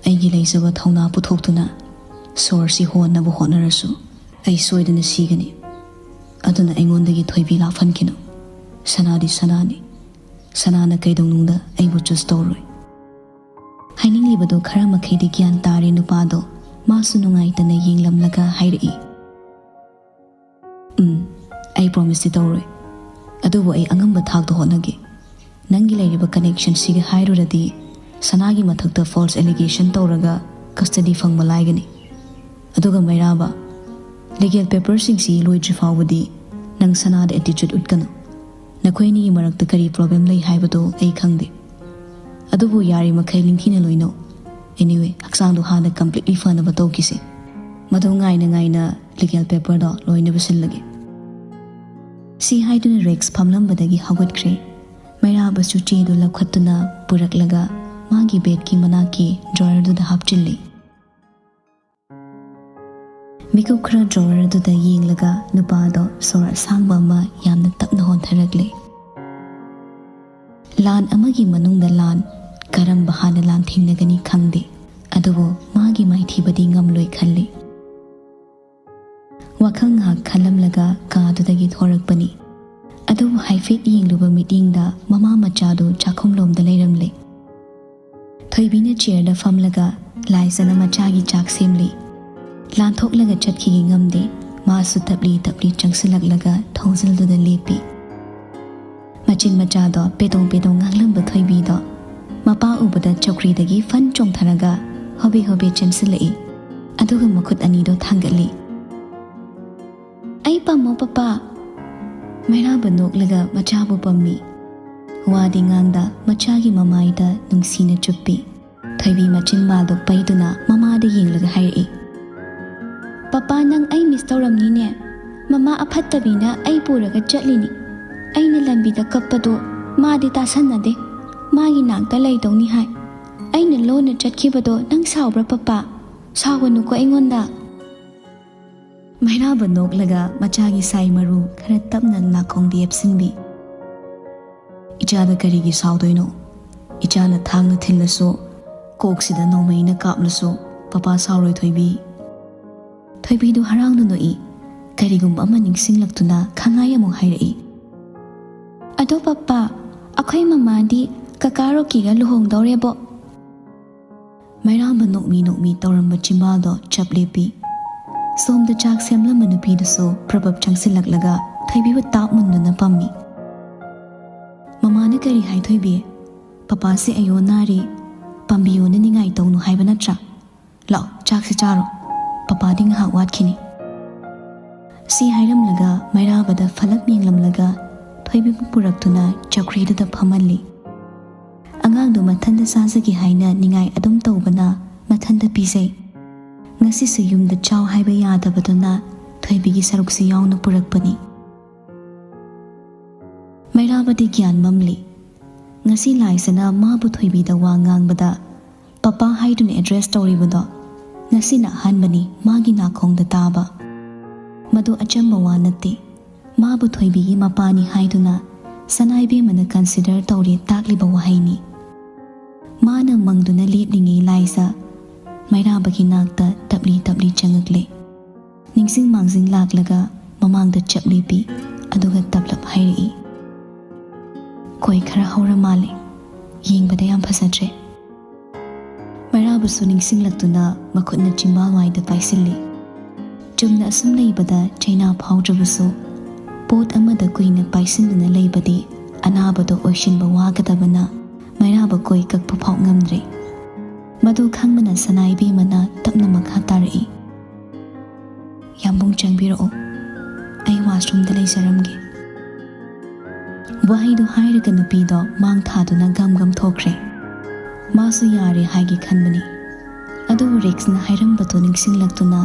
ꯑꯩꯒꯤ ꯂꯩꯖꯕ ꯊꯧꯅꯥ ꯄꯨꯊꯣꯛꯇꯨꯅ ꯁꯣꯔꯁꯤ ꯍꯣꯟꯅꯕ ꯍꯣꯠꯅꯔꯁꯨ ꯑꯩ ꯁꯣꯏꯗꯅ ꯁꯤꯒꯅꯤ꯫ ꯑꯗꯨꯅ ꯑꯩꯉꯣꯟꯗꯒꯤ ꯊꯣꯏꯕꯤ ꯂꯥꯛꯍꯟꯈꯤꯅꯨ꯫ ꯁꯅꯥꯗꯤ ꯁꯅꯥꯅꯤ꯫ ꯁꯅꯥꯅ ꯀꯩꯗꯧꯅꯨꯡꯗ ꯑꯩꯕꯨ ꯆꯨꯁ ꯇꯧꯔꯣꯏ꯫ ꯍꯥꯏꯅꯤꯡꯂꯤꯕꯗꯣ ꯈꯔ ꯃꯈꯩꯗꯤ ꯒ꯭ꯌꯥꯟ ꯇꯥꯔꯦ ꯅꯨꯄꯥꯗꯣ꯫ ꯃꯥꯁꯨ ꯅꯨꯡꯉꯥꯏꯇꯅ ꯌꯦꯡꯂꯝꯂꯒ ꯍꯥꯏꯔꯛꯏ꯫ ꯎꯝ, ꯑꯩ ꯄ꯭ꯔꯣꯃꯤꯁꯇꯤ ꯇꯧꯔꯣꯏ꯫ ꯑꯗꯨꯕꯨ ꯑꯩ ꯑꯉꯝꯕ ꯊꯥꯛꯇ ꯍꯣꯠꯅꯒꯦ꯫ ꯅꯪꯒꯤ ꯂꯩꯔꯤꯕ ꯀꯅꯦꯛꯁꯟꯁꯤꯒ ꯍꯥꯏꯔꯨꯔꯗꯤ ꯁꯅꯥꯒꯤ ꯃꯊꯛꯇ ꯐꯣꯜꯁ ꯑꯦꯂꯤꯒꯦꯁꯟ ꯇꯧꯔꯒ ꯀꯁꯇꯗꯤ ꯐꯪꯕ ꯂꯥꯏꯒꯅꯤ꯫ ꯑꯗꯨꯒ ꯃꯩꯔꯥꯕ, ꯂꯤꯒꯦꯜ ꯄꯦꯄꯔꯁꯤꯡꯁꯤ ꯂꯣꯏꯗ꯭ꯔꯤ ꯐꯥꯎꯕꯗꯤ ꯅꯪ ꯁꯅꯥꯗ ꯑꯦꯇꯤꯆꯨꯠ ꯎꯠꯀꯅꯨ꯫ ꯅꯈꯣꯏ ꯑꯅꯤꯒꯤ ꯃꯔꯛꯇ ꯀꯔꯤ ꯄ꯭ꯔꯣꯕ꯭ꯂꯦꯝ ꯂꯩ ꯍꯥꯏꯕꯗꯨ ꯑꯩ ꯈꯪꯗꯦ꯫ ꯑꯗꯨꯕꯨ ꯌꯥꯔꯤꯃꯈꯩ ꯅꯤꯡꯊꯤꯅ ꯂꯣꯏꯅꯧ꯫ Anyway, ꯍꯛꯆꯥꯡꯗꯣ ꯍꯥꯟꯅ ꯀꯝꯄ꯭ꯂꯤꯠꯂꯤ ꯐꯅꯕ ꯇꯧꯈꯤꯁꯦ꯫ ꯃꯗꯨ ꯉꯥꯏꯅ ꯉꯥꯏꯅ ꯂꯤꯒꯦꯜ ꯄꯦꯄꯔꯗꯣ ꯂꯣꯏꯅꯕ ꯁꯤꯜꯂꯒꯦ꯫ ꯁꯤ ꯍꯥꯏꯗꯨꯅ ꯔꯦꯛꯁ ꯐꯝꯂꯝꯕꯗꯒꯤ ꯍꯧꯒꯠꯈ꯭ꯔꯦ꯫ ꯃꯩꯔꯥꯕꯁꯨ ꯆꯦꯗꯨ ꯂꯧꯈꯠꯇꯨꯅ ꯄꯨꯔꯛꯂꯒ ꯃꯥꯒꯤ ꯕꯦꯗꯀꯤ ꯃꯅꯥꯛꯀꯤ ꯗ꯭ꯔꯣꯌꯔꯗꯨꯗ ꯍꯥꯞꯆꯤꯜꯂꯤ꯫ ꯃꯤꯀꯨꯞ ꯈꯔ ꯗ꯭ꯔꯣꯋꯔ ꯑꯗꯨꯗ ꯌꯦꯡꯂꯒ ꯅꯨꯄꯥꯗꯣ ꯁꯣꯔ ꯑꯁꯥꯡꯕ ꯑꯃ ꯌꯥꯝꯅ ꯇꯞꯅ ꯍꯣꯟꯊꯔꯛꯂꯦ꯫ ꯂꯥꯟ ꯑꯃꯒꯤ ꯃꯅꯨꯡꯗ ꯂꯥꯟ, ꯀꯔꯝꯕ ꯍꯥꯟꯅ ꯂꯥꯟꯊꯦꯡꯅꯒꯅꯤ ꯈꯪꯗꯦ, ꯑꯗꯨꯕꯨ ꯃꯥꯒꯤ ꯃꯥꯏꯊꯤꯕꯗꯤ ꯉꯝꯂꯣꯏ ꯈꯜꯂꯤ꯫ ꯋꯥꯈꯜ ꯉꯥꯏꯍꯥꯛ ꯈꯜꯂꯝꯂꯒ ꯀꯥꯗꯨꯗꯒꯤ ꯊꯣꯔꯛꯄꯅꯤ꯫ ꯑꯗꯨꯕꯨ ꯍꯥꯏꯐꯦꯠ ꯌꯦꯡꯂꯨꯕ ꯃꯤꯠꯌꯦꯡꯗ ꯃꯃꯥ ꯃꯆꯥꯗꯨ ꯆꯥꯛꯈꯨꯝꯂꯣꯝꯗ ꯂꯩꯔꯝꯂꯦ꯫ ꯊꯣꯏꯕꯤꯅ ꯆꯤꯌꯔꯗ ꯐꯝꯂꯒ ꯂꯥꯏꯖꯅ ꯃꯆꯥꯒꯤ ꯆꯥꯛ ꯁꯦꯝꯂꯤ꯫ ꯂꯥꯟꯊꯣꯛꯂꯒ ꯆꯠꯈꯤꯒꯦ ꯉꯝꯗꯦ꯫ ꯃꯥꯁꯨ ꯇꯞꯂꯤ ꯇꯞꯂꯤ ꯆꯪꯁꯤꯜꯂꯛꯂꯒ ꯊꯣꯡꯖꯤꯜꯗꯨꯗ ꯂꯦꯞꯄꯤ꯫ ꯃꯆꯤꯟ ꯃꯆꯥꯗꯣ ꯄꯦꯗꯣꯡ ꯄꯦꯗꯣꯡ ꯉꯥꯡꯂꯝꯕ ꯊꯣꯏꯕꯤꯗꯣ ꯃꯄꯥ ꯎꯕꯗ ꯆꯧꯀ꯭ꯔꯤꯗꯒꯤ ꯐꯟ ꯆꯣꯡꯊꯔꯒ ꯍꯣꯕꯦ ꯍꯣꯕꯦ ꯆꯦꯟꯁꯤꯜꯂꯛꯏ꯫ ꯑꯗꯨꯒ ꯃꯈꯨꯠ ꯑꯅꯤꯗꯣ ꯊꯥꯡꯒꯠꯂꯤ꯫ "ꯑꯩ ꯄꯝꯃꯣ, ꯄꯄꯥ?" ꯃꯩꯔꯥꯕ ꯅꯣꯛꯂꯒ ꯃꯆꯥꯕꯨ ꯄꯝꯃꯤ꯫ ꯋꯥꯗꯤ ꯉꯥꯡꯗ ꯃꯆꯥꯒꯤ ꯃꯃꯥꯏꯗ ꯅꯨꯡꯁꯤꯅ ꯆꯨꯞꯄꯤ꯫ ꯊꯣꯏꯕꯤ ꯃꯆꯤꯟ ꯃꯥꯜꯗꯣ ꯄꯩꯗꯨꯅ ꯃꯃꯥꯗ ꯌꯦꯡꯂꯒ ꯍꯥꯏꯔꯛꯏ, "ꯄꯄꯥ, ꯅꯪ ꯑꯩ ꯃꯤꯁ ꯇꯧꯔꯝꯅꯤꯅꯦ꯫ ꯃꯃꯥ ꯑꯐꯠꯇꯕꯤꯅ ꯑꯩ ꯄꯨꯔꯒ ꯆꯠꯂꯤꯅꯤ꯫ ꯑꯩꯅ ꯂꯝꯕꯤꯗ ꯀꯞꯄꯗꯣ ꯃꯥꯗꯤ ꯇꯥꯁꯟꯅꯗꯦ꯫ ꯃꯥꯒꯤ ꯅꯥꯛꯇ ꯂꯩꯗꯧꯅꯤ ꯍꯥꯏ꯫ ꯑꯩꯅ ꯂꯣꯟꯅ ꯆꯠꯈꯤꯕꯗꯣ ꯅꯪ ꯁꯥꯎꯕ꯭ꯔꯥ, ꯄꯄꯥ? ꯁꯥꯎꯒꯅꯨꯀꯣ ꯑꯩꯉꯣꯟꯗ꯫" ꯃꯩꯔꯥꯕ ꯅꯣꯛꯂꯒ ꯃꯆꯥꯒꯤ ꯁꯥꯏ ꯃꯔꯨ ꯈꯔ ꯇꯞꯅ ꯅꯥꯀꯣꯡꯗ ꯌꯦꯞꯁꯤꯟꯕꯤ꯫ "ꯏꯆꯥꯗ ꯀꯔꯤꯒꯤ ꯁꯥꯎꯗꯣꯏꯅꯣ? ꯏꯆꯥꯅ ꯊꯥꯡꯅ ꯊꯤꯜꯂꯁꯨ, ꯀꯣꯛꯁꯤꯗ ꯅꯣꯡꯃꯩꯅ ꯀꯥꯞꯂꯁꯨ, ꯄꯄꯥ ꯁꯥꯎꯔꯣꯏ, ꯊꯣꯏꯕꯤ꯫" ꯊꯣꯏꯕꯤꯗꯨ ꯍꯔꯥꯎꯅ ꯅꯣꯛꯏ꯫ ꯀꯔꯤꯒꯨꯝꯕ ꯑꯃ ꯅꯤꯡꯁꯤꯡꯂꯛꯇꯨꯅ ꯈꯪꯉꯥꯏ ꯑꯃꯨꯛ ꯍꯥꯏꯔꯛꯏ꯫ "ꯑꯗꯣ ꯄꯄꯥ, ꯑꯩꯈꯣꯏ ꯃꯃꯥꯗꯤ ꯀꯀꯥ ꯔꯣꯀꯤꯒ ꯂꯨꯍꯣꯡꯗꯧꯔꯦꯕꯣ꯫" ꯃꯩꯔꯥꯕ ꯅꯣꯛꯃꯤ ꯅꯣꯛꯃꯤ ꯇꯧꯔꯝꯕ ꯆꯤꯝꯕꯥꯜꯗꯣ ꯆꯞ ꯂꯦꯞꯄꯤ꯫ ꯁꯣꯝꯗ ꯆꯥꯛ ꯁꯦꯝꯂꯝꯕ ꯅꯨꯄꯤꯗꯨꯁꯨ ꯄ꯭ꯔꯕꯞ ꯆꯪꯁꯤꯜꯂꯛꯂꯒ ꯊꯣꯏꯕꯤꯕꯨ ꯇꯥꯞ ꯃꯨꯟꯗꯨꯅ ꯄꯝꯃꯤ꯫ "ꯃꯃꯥꯅ ꯀꯔꯤ ꯍꯥꯏ, ꯊꯣꯏꯕꯤ? ꯄꯄꯥꯁꯦ ꯑꯌꯣ ꯅꯥꯔꯤ, ꯄꯥꯝꯕꯤꯌꯣꯅ ꯅꯤꯡꯉꯥꯏ ꯇꯧꯅꯨ ꯍꯥꯏꯕ ꯅꯠꯇ꯭ꯔꯥ? ꯂꯥꯛꯑꯣ, ꯆꯥꯛꯁꯤ ꯆꯥꯔꯣ꯫ ꯄꯄꯥꯗꯤ ꯉꯥꯏꯍꯥꯛ ꯋꯥꯠꯈꯤꯅꯤ꯫" ꯁꯤ ꯍꯥꯏꯔꯝꯂꯒ ꯃꯩꯔꯥꯕꯗ ꯐꯂꯞ ꯌꯦꯡꯂꯝꯂꯒ ꯊꯣꯏꯕꯤꯕꯨ ꯄꯨꯔꯛꯇꯨꯅ ꯆꯧꯀ꯭ꯔꯤꯗꯨꯗ ꯐꯝꯍꯜꯂꯤ꯫ ꯑꯉꯥꯡꯗꯨ ꯃꯊꯟꯇ ꯆꯥꯖꯒꯦ ꯍꯥꯏꯅ ꯅꯤꯡꯉꯥꯏ ꯑꯗꯨꯝ ꯇꯧꯕꯅ ꯃꯊꯟꯇ ꯄꯤꯖꯩ꯫ ꯉꯁꯤꯁꯨ ꯌꯨꯝꯗ ꯆꯥꯎ ꯍꯥꯏꯕ ꯌꯥꯗꯕꯗꯨꯅ ꯊꯣꯏꯕꯤꯒꯤ ꯁꯔꯨꯛꯁꯨ ꯌꯥꯎꯅ ꯄꯨꯔꯛꯄꯅꯤ꯫ ꯃꯩꯔꯥꯕꯗꯤ ꯒ꯭ꯌꯥꯟ ꯃꯝꯂꯤ꯫ ꯉꯁꯤ ꯂꯥꯏꯁꯅ ꯃꯥꯕꯨ ꯊꯣꯏꯕꯤꯗ ꯋꯥ ꯉꯥꯡꯕꯗ ꯄꯄꯥ ꯍꯥꯏꯗꯨꯅ ꯑꯦꯗ꯭ꯔꯦꯁ ꯇꯧꯔꯤꯕꯗꯣ ꯉꯁꯤꯅ ꯑꯍꯥꯟꯕꯅꯤ ꯃꯥꯒꯤ ꯅꯥꯀꯣꯡꯗ ꯇꯥꯕ꯫ ꯃꯗꯨ ꯑꯆꯝꯕ ꯋꯥ ꯅꯠꯇꯦ꯫ ꯃꯥꯕꯨ ꯊꯣꯏꯕꯤꯒꯤ ꯃꯄꯥꯅꯤ ꯍꯥꯏꯗꯨꯅ ꯁꯅꯥꯏꯕꯦꯝꯃꯅ consider ꯇꯧꯔꯦ ꯇꯥꯛꯂꯤꯕ ꯋꯥꯍꯩꯅꯤ꯫ ꯃꯥꯅ ꯃꯪꯗꯨꯅ ꯂꯦꯞꯂꯤꯉꯩ ꯂꯥꯏꯖ ꯃꯩꯔꯥꯕꯒꯤ ꯅꯥꯛꯇ ꯇꯞꯂꯤ ꯇꯞꯂꯤ ꯆꯪꯉꯛꯂꯦ꯫ ꯅꯤꯡꯁꯤꯡ ꯃꯥꯡꯖꯤꯡ ꯂꯥꯛꯂꯒ ꯃꯃꯥꯡꯗ ꯆꯞ ꯂꯦꯞꯄꯤ, ꯑꯗꯨꯒ ꯇꯞꯂꯞ ꯍꯥꯏꯔꯛꯏ, "ꯀꯣꯏ ꯈꯔ ꯍꯧꯔ ꯃꯥꯜꯂꯦ, ꯌꯦꯡꯕꯗ ꯌꯥꯝ ꯐꯖꯗ꯭ꯔꯦ?" ꯃꯩꯔꯥꯕꯁꯨ ꯅꯤꯡꯁꯤꯡꯂꯛꯇꯨꯅ ꯃꯈꯨꯠꯅ ꯆꯤꯝꯕꯥꯜꯋꯥꯏꯗ ꯄꯥꯏꯁꯤꯜꯂꯤ꯫ ꯆꯨꯝꯅ ꯑꯁꯨꯝ ꯂꯩꯕꯗ ꯆꯩꯅꯥ ꯐꯥꯎꯗ꯭ꯔꯕꯁꯨ, ꯄꯣꯠ ꯑꯃꯗ ꯀꯨꯏꯅ ꯄꯥꯏꯁꯤꯟꯗꯨꯅ ꯂꯩꯕꯗꯤ ꯑꯅꯥꯕꯗꯣ ꯑꯣꯏꯁꯤꯟꯕ ꯋꯥꯒꯗꯕꯅ ꯃꯩꯔꯥꯕ ꯀꯣꯏ ꯀꯛꯄ ꯐꯥꯎ ꯉꯝꯗ꯭ꯔꯦ꯫ ꯃꯗꯨ ꯈꯪꯕꯅ ꯁꯅꯥꯏꯕꯦꯝꯃꯅ ꯇꯞꯅ ꯃꯈꯥ ꯇꯥꯔꯛꯏ, "ꯌꯥꯝꯕꯨꯡ, ꯆꯪꯕꯤꯔꯛꯑꯣ, ꯑꯩ washroomꯗ ꯂꯩꯖꯔꯝꯒꯦ"꯫ ꯋꯥꯍꯩꯗꯨ ꯍꯥꯏꯔꯒ ꯅꯨꯄꯤꯗꯣ ꯃꯥꯡ ꯊꯥꯗꯨꯅ ꯒꯝ ꯒꯝ ꯊꯣꯛꯈ꯭ꯔꯦ꯫ ꯃꯥꯁꯨ ꯌꯥꯔꯦ ꯍꯥꯏꯒꯦ ꯈꯟꯕꯅꯤ, ꯑꯗꯨꯕꯨ ꯔꯤꯛꯁꯅ ꯍꯥꯏꯔꯝꯕꯗꯨ ꯅꯤꯡꯁꯤꯡꯂꯛꯇꯨꯅ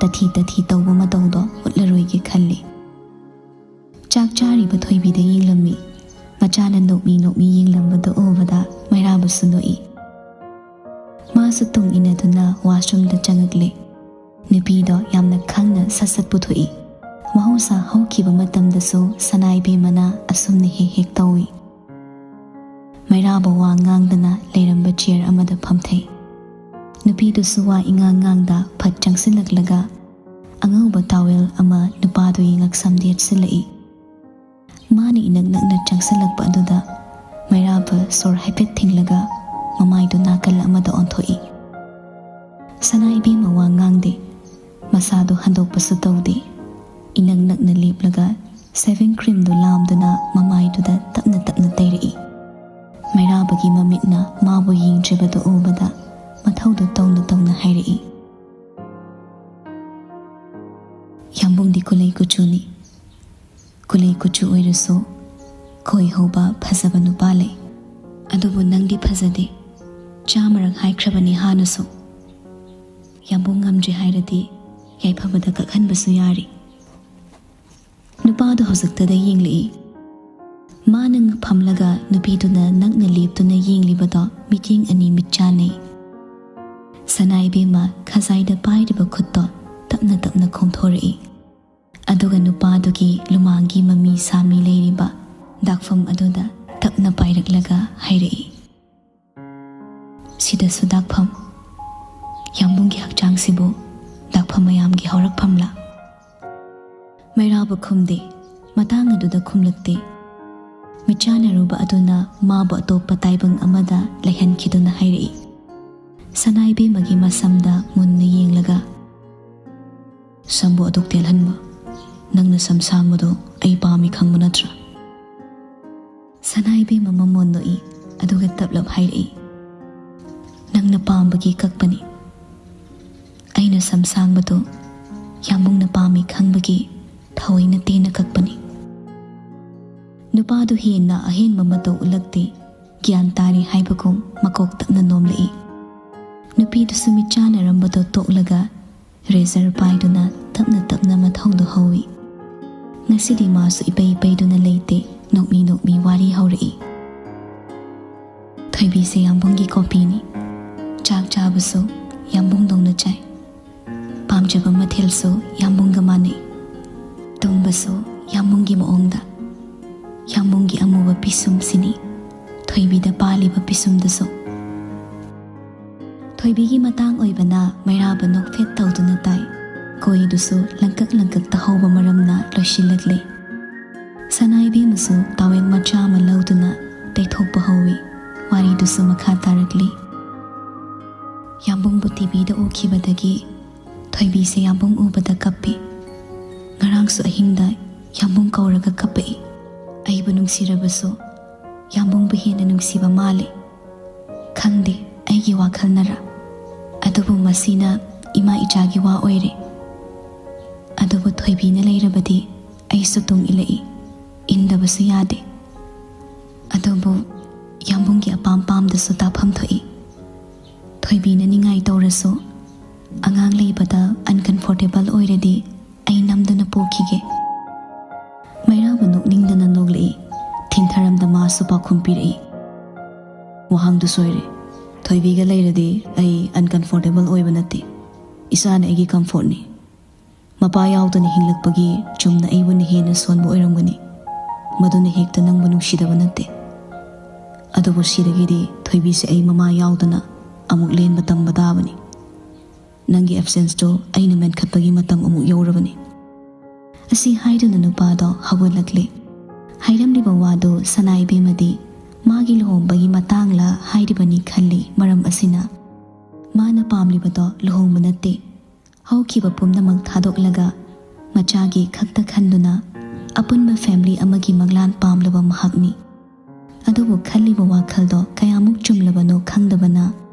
ꯇꯊꯤ ꯇꯊꯤ ꯇꯧꯕ ꯃꯇꯧꯗꯣ ꯎꯠꯂꯔꯣꯏꯒꯦ ꯈꯜꯂꯤ꯫ ꯆꯥꯛ ꯆꯥꯔꯤꯕ ꯊꯣꯏꯕꯤꯗ ꯌꯦꯡꯂꯝꯃꯤ꯫ ꯃꯆꯥꯅ ꯅꯣꯛꯃꯤ ꯅꯣꯛꯃꯤ ꯌꯦꯡꯂꯝꯕꯗꯨ ꯎꯕꯗ ꯃꯩꯔꯥꯕꯁꯨ ꯅꯣꯛꯏ꯫ ꯃꯥꯁꯨ ꯇꯨꯡ ꯏꯟꯅꯗꯨꯅ washroomꯗ ꯆꯪꯉꯛꯂꯦ꯫ ꯅꯨꯄꯤꯗꯣ ꯌꯥꯝꯅ ꯈꯪꯅ ꯁꯠ ꯁꯠ ꯄꯨꯊꯣꯛꯏ꯫ ꯃꯍꯧꯁꯥ ꯍꯧꯈꯤꯕ ꯃꯇꯝꯗꯁꯨ ꯁꯅꯥꯏꯕꯦꯝꯃꯅ ꯑꯁꯨꯝꯅ ꯍꯦꯛ ꯍꯦꯛ ꯇꯧꯏ꯫ ꯃꯩꯔꯥꯕ ꯋꯥ ꯉꯥꯡꯗꯅ ꯂꯩꯔꯝꯕ chair ꯑꯃꯗ ꯐꯝꯊꯩ꯫ ꯅꯨꯄꯤꯗꯨꯁꯨ ꯋꯥ ꯏꯉꯥꯡ ꯉꯥꯡꯗ ꯐꯠ ꯆꯪꯁꯤꯜꯂꯛꯂꯒ ꯑꯉꯧꯕ towel ꯑꯃ ꯅꯨꯄꯥꯗꯨꯒꯤ ꯉꯛꯁꯝꯗ ꯌꯦꯠꯁꯤꯜꯂꯛꯏ꯫ ꯃꯥꯅ ꯏꯅꯛ ꯅꯛꯅ ꯆꯪꯁꯤꯜꯂꯛꯄ ꯑꯗꯨꯗ ꯃꯩꯔꯥꯕ ꯁꯣꯔ ꯍꯥꯏꯐꯦꯠ ꯊꯤꯡꯂꯒ ꯃꯃꯥꯏꯗꯨ ꯅꯥꯀꯜ ꯑꯃꯗ ꯑꯣꯟꯊꯣꯛꯏ꯫ ꯁꯅꯥ ꯏꯕꯦꯝꯃ ꯋꯥ ꯉꯥꯡꯗꯦ, ꯃꯁꯥꯗꯨ ꯍꯟꯗꯣꯛꯄꯁꯨ ꯇꯧꯗꯦ꯫ ꯏꯅꯛ ꯅꯛꯅ ꯂꯦꯞꯂꯒ shaving creamꯗꯨ ꯂꯥꯝꯗꯨꯅ ꯃꯃꯥꯏꯗꯨꯗ ꯇꯞꯅ ꯇꯞꯅ ꯇꯩꯔꯛꯏ꯫ ꯃꯩꯔꯥꯕꯒꯤ ꯃꯃꯤꯠꯅ ꯃꯥꯕꯨ ꯌꯦꯡꯗ꯭ꯔꯤꯕꯗꯨ ꯎꯕꯗ ꯃꯊꯧꯗꯨ ꯇꯧꯅ ꯇꯧꯅ ꯍꯥꯏꯔꯛꯏ, "ꯌꯥꯝꯕꯨꯡꯗꯤ ꯀꯨꯂꯩ ꯀꯨꯆꯨꯅꯤ꯫ ꯀꯨꯂꯩ ꯀꯨꯆꯨ ꯑꯣꯏꯔꯁꯨ ꯈꯣꯏ ꯍꯧꯕ ꯐꯖꯕ ꯅꯨꯄꯥ ꯂꯩ꯫ ꯑꯗꯨꯕꯨ ꯅꯪꯗꯤ ꯐꯖꯗꯦ꯫ ꯆꯥꯝꯃꯔꯛ ꯍꯥꯏꯈ꯭ꯔꯕꯅꯤ ꯍꯥꯟꯅꯁꯨ꯫ ꯌꯥꯝꯕꯨꯡ ꯉꯝꯗ꯭ꯔꯦ ꯍꯥꯏꯔꯗꯤ ꯌꯥꯏꯐꯕꯗ ꯀꯛꯍꯟꯕꯁꯨ ꯌꯥꯔꯤ"꯫ ꯅꯨꯄꯥꯗꯨ ꯍꯧꯖꯤꯛꯇꯗ ꯌꯦꯡꯂꯛꯏ꯫ ꯃꯥꯅ ꯐꯝꯂꯒ ꯅꯨꯄꯤꯗꯨꯅ ꯅꯛꯅ ꯂꯦꯞꯇꯨꯅ ꯌꯦꯡꯂꯤꯕꯗꯣ ꯃꯤꯠꯌꯦꯡ ꯑꯅꯤ ꯃꯤꯠ ꯆꯥꯟꯅꯩ꯫ ꯁꯅꯥ ꯏꯕꯦꯝꯃ ꯈꯖꯥꯏꯗ ꯄꯥꯏꯔꯤꯕ ꯈꯨꯠꯇꯣ ꯇꯞꯅ ꯇꯞꯅ ꯈꯣꯡꯊꯣꯔꯛꯏ꯫ ꯑꯗꯨꯒ ꯅꯨꯄꯥꯗꯨꯒꯤ ꯂꯨꯃꯥꯡꯒꯤ ꯃꯃꯤ ꯁꯥꯃꯤ ꯂꯩꯔꯤꯕ ꯗꯥꯛꯐꯝ ꯑꯗꯨꯗ ꯇꯞꯅ ꯄꯥꯏꯔꯛꯂꯒ ꯍꯥꯏꯔꯛꯏ, "ꯁꯤꯗꯁꯨ ꯗꯥꯛꯐꯝ? ꯌꯥꯝꯕꯨꯡꯒꯤ ꯍꯛꯆꯥꯡꯁꯤꯕꯨ ꯗꯥꯛꯐꯝ ꯃꯌꯥꯝꯒꯤ ꯍꯧꯔꯛꯐꯝꯂꯥ?" ꯃꯩꯔꯥꯕ ꯈꯨꯝꯗꯦ꯫ ꯃꯇꯥꯡ ꯑꯗꯨꯗ ꯈꯨꯝꯂꯛꯇꯦ꯫ ꯃꯤꯠꯆꯥꯟꯅꯔꯨꯕ ꯑꯗꯨꯅ ꯃꯥꯕꯨ ꯑꯇꯣꯞꯄ ꯇꯥꯏꯕꯪ ꯑꯃꯗ ꯂꯩꯍꯟꯈꯤꯗꯨꯅ ꯍꯥꯏꯔꯛꯏ꯫ ꯁꯅꯥ ꯏꯕꯦꯝꯃꯒꯤ ꯃꯁꯝꯗ ꯃꯨꯟꯅ ꯌꯦꯡꯂꯒ, "ꯁꯝꯕꯨ ꯑꯗꯨꯛ ꯇꯦꯜꯍꯟꯕ? ꯅꯪꯅ ꯁꯝ ꯁꯥꯡꯕꯗꯣ ꯑꯩ ꯄꯥꯝꯃꯤ ꯈꯪꯕ ꯅꯠꯇ꯭ꯔꯥ?" ꯁꯅꯥ ꯏꯕꯦꯝꯃ ꯃꯃꯣꯟ ꯅꯣꯛꯏ, ꯑꯗꯨꯒ ꯇꯞꯂꯞ ꯍꯥꯏꯔꯛꯏ, "ꯅꯪꯅ ꯄꯥꯝꯕꯒꯤ ꯀꯛꯄꯅꯤ꯫ ꯑꯩꯅ ꯁꯝ ꯁꯥꯡꯕꯗꯣ ꯌꯥꯝꯕꯨꯡꯅ ꯄꯥꯝꯃꯤ ꯈꯪꯕꯒꯤ ꯊꯑꯣꯏꯅ ꯇꯦꯟꯅ ꯀꯛꯄꯅꯤ꯫" ꯅꯨꯄꯥꯗꯨ ꯍꯦꯟꯅ ꯑꯍꯦꯟꯕ ꯃꯇꯧ ꯎꯠꯂꯛꯇꯦ꯫ ꯒ꯭ꯌꯥꯟ ꯇꯥꯔꯤ ꯍꯥꯏꯕꯒꯨꯝ ꯃꯀꯣꯛ ꯇꯞꯅ ꯅꯣꯝꯂꯛꯏ꯫ ꯅꯨꯄꯤꯗꯨꯁꯨ ꯃꯤꯠꯆꯥꯟꯅꯔꯝꯕꯗꯣ ꯇꯣꯛꯂꯒ ꯔꯦꯖꯔ ꯄꯥꯏꯗꯨꯅ ꯇꯞꯅ ꯇꯞꯅ ꯃꯊꯧꯗꯨ ꯍꯧꯏ꯫ ꯉꯁꯤꯗꯤ ꯃꯥꯁꯨ ꯏꯄꯩ ꯄꯩꯗꯨꯅ ꯂꯩꯇꯦ, ꯅꯣꯛꯃꯤ ꯅꯣꯛꯃꯤ ꯋꯥꯔꯤ ꯍꯧꯔꯛꯏ꯫ "ꯊꯣꯏꯕꯤꯁꯦ ꯌꯥꯝꯕꯨꯡꯒꯤ ꯀꯣꯄꯤꯅꯤ꯫ ꯆꯥꯛ ꯆꯥꯕꯁꯨ ꯌꯥꯝꯕꯨꯡꯗꯧꯅ ꯆꯥꯏ꯫ ꯄꯥꯝꯖꯕ ꯃꯊꯦꯜꯁꯨ ꯌꯥꯝꯕꯨꯡꯒ ꯃꯥꯟꯅꯩ꯫ ꯇꯨꯝꯕꯁꯨ ꯌꯥꯝꯕꯨꯡꯒꯤ ꯃꯑꯣꯡꯗ꯫ ꯌꯥꯝꯕꯨꯡꯒꯤ ꯑꯃꯨꯕ ꯄꯤꯁꯨꯝꯁꯤꯅꯤ ꯊꯣꯏꯕꯤꯗ ꯄꯥꯜꯂꯤꯕ ꯄꯤꯁꯨꯝꯗꯨꯁꯨ꯫" ꯊꯣꯏꯕꯤꯒꯤ ꯃꯇꯥꯡ ꯑꯣꯏꯕꯅ ꯃꯩꯔꯥꯕ ꯅꯣꯛꯐꯦꯠ ꯇꯧꯗꯨꯅ ꯇꯥꯏ꯫ ꯀꯣꯏꯗꯨꯁꯨ ꯂꯪꯀꯛ ꯂꯪꯀꯛꯇ ꯍꯧꯕ ꯃꯔꯝꯅ ꯂꯣꯏꯁꯤꯜꯂꯛꯂꯦ꯫ ꯁꯅꯥ ꯏꯕꯦꯝꯃꯁꯨ ꯇꯥꯋꯦꯡ ꯃꯆꯥ ꯑꯃ ꯂꯧꯗꯨꯅ ꯇꯩꯊꯣꯛꯄ ꯍꯧꯏ꯫ ꯋꯥꯔꯤꯗꯨꯁꯨ ꯃꯈꯥ ꯇꯥꯔꯛꯂꯤ꯫ "ꯌꯥꯝꯕꯨꯡꯕꯨ ꯇꯤꯚꯤꯗ ꯎꯈꯤꯕꯗꯒꯤ ꯊꯣꯏꯕꯤꯁꯦ ꯌꯥꯝꯕꯨꯡ ꯎꯕꯗ ꯀꯞꯄꯤ꯫ ꯉꯔꯥꯡꯁꯨ ꯑꯍꯤꯡꯗ ꯌꯥꯝꯕꯨꯡ ꯀꯧꯔꯒ ꯀꯞꯄꯛꯏ꯫ ꯑꯩꯕꯨ ꯅꯨꯡꯁꯤꯔꯕꯁꯨ ꯌꯥꯝꯕꯨꯡꯕꯨ ꯍꯦꯟꯅ ꯅꯨꯡꯁꯤꯕ ꯃꯥꯜꯂꯤ꯫ ꯈꯪꯗꯦ, ꯑꯩꯒꯤ ꯋꯥꯈꯜꯅꯔ꯫ ꯑꯗꯨꯕꯨ ꯃꯁꯤꯅ ꯏꯃꯥ ꯏꯆꯥꯒꯤ ꯋꯥ ꯑꯣꯏꯔꯦ꯫ ꯑꯗꯨꯕꯨ ꯊꯣꯏꯕꯤꯅ ꯂꯩꯔꯕꯗꯤ ꯑꯩꯁꯨ ꯇꯨꯡ ꯏꯜꯂꯛꯏ꯫ ꯏꯟꯗꯕꯁꯨ ꯌꯥꯗꯦ꯫ ꯑꯗꯨꯕꯨ ꯌꯥꯝꯕꯨꯡꯒꯤ ꯑꯄꯥꯝ ꯄꯥꯝꯗꯁꯨ ꯇꯥꯐꯝ ꯊꯣꯛꯏ꯫ ꯊꯣꯏꯕꯤꯅ ꯅꯤꯡꯉꯥꯏ ꯇꯧꯔꯁꯨ, ꯑꯉꯥꯡ ꯂꯩꯕꯗ ꯑꯟꯀꯝꯐꯣꯔꯇꯦꯕꯜ ꯑꯣꯏꯔꯗꯤ ꯑꯩ ꯅꯝꯗꯨꯅ ꯄꯣꯛꯈꯤꯒꯦ꯫" ꯃꯩꯔꯥꯕ ꯅꯣꯛꯅꯤꯡꯗꯅ ꯅꯣꯛꯂꯛꯏ꯫ ꯊꯤꯡꯊꯔꯝꯗ ꯃꯥꯁꯨ ꯄꯥꯎꯈꯨꯝ ꯄꯤꯔꯛꯏ, "ꯋꯥꯍꯪꯗꯨ ꯁꯣꯏꯔꯦ꯫ ꯊꯣꯏꯕꯤꯒ ꯂꯩꯔꯗꯤ ꯑꯩ ꯑꯟꯀꯝꯐꯣꯔꯇꯦꯕꯜ ꯑꯣꯏꯕ ꯅꯠꯇꯦ꯫ ꯏꯆꯥꯅ ꯑꯩꯒꯤ ꯀꯝꯐꯣꯔꯠꯅꯤ꯫ ꯃꯄꯥ ꯌꯥꯎꯗꯅ ꯍꯤꯡꯂꯛꯄꯒꯤ ꯆꯨꯝꯅ ꯑꯩꯕꯨꯅ ꯍꯦꯟꯅ ꯁꯣꯟꯕ ꯑꯣꯏꯔꯝꯒꯅꯤ꯫ ꯃꯗꯨꯅ ꯍꯦꯛꯇ ꯅꯪꯕꯨ ꯅꯨꯡꯁꯤꯗꯕ ꯅꯠꯇꯦ꯫ ꯑꯗꯨꯕꯨ ꯁꯤꯗꯒꯤꯗꯤ ꯊꯣꯏꯕꯤꯁꯦ ꯑꯩ ꯃꯃꯥ ꯌꯥꯎꯗꯅ ꯑꯃꯨꯛ ꯂꯦꯟꯕ ꯇꯝꯕ ꯇꯥꯕꯅꯤ꯫ ꯅꯪꯒꯤ ꯑꯦꯕꯁꯦꯟꯁꯇꯨ ꯑꯩꯅ ꯃꯦꯟꯈꯠꯄꯒꯤ ꯃꯇꯝ ꯑꯃꯨꯛ ꯌꯧꯔꯕꯅꯤ꯫ ꯑꯁꯤ ꯍꯥꯏꯗꯨꯅ ꯅꯨꯄꯥꯗꯣ ꯍꯧꯒꯠꯂꯛꯂꯦ꯫ ꯍꯥꯏꯔꯝꯂꯤꯕ ꯋꯥꯗꯨ ꯁꯅꯥ ꯏꯕꯦꯝꯃꯗꯤ ꯃꯥꯒꯤ ꯂꯨꯍꯣꯡꯕꯒꯤ ꯃꯇꯥꯡꯂ ꯍꯥꯏꯔꯤꯕꯅꯤ ꯈꯜꯂꯤ꯫ ꯃꯔꯝ ꯑꯁꯤꯅ ꯃꯥꯅ ꯄꯥꯝꯂꯤꯕꯗꯣ ꯂꯨꯍꯣꯡꯕ ꯅꯠꯇꯦ꯫ ꯍꯧꯈꯤꯕ ꯄꯨꯝꯅꯃꯛ ꯊꯥꯗꯣꯛꯂꯒ ꯃꯆꯥꯒꯤ ꯈꯛꯇ ꯈꯟꯗꯨꯅ ꯑꯄꯨꯟꯕ ꯐꯦꯃꯤꯂꯤ ꯑꯃꯒꯤ ꯃꯪꯂꯥꯟ ꯄꯥꯝꯂꯕ ꯃꯍꯥꯛꯅꯤ꯫ ꯑꯗꯨꯕꯨ ꯈꯜꯂꯤꯕ ꯋꯥꯈꯜꯗꯣ ꯀꯌꯥꯃꯨꯛ ꯆꯨꯝꯂꯕꯅꯣ ꯈꯪꯗꯕꯅ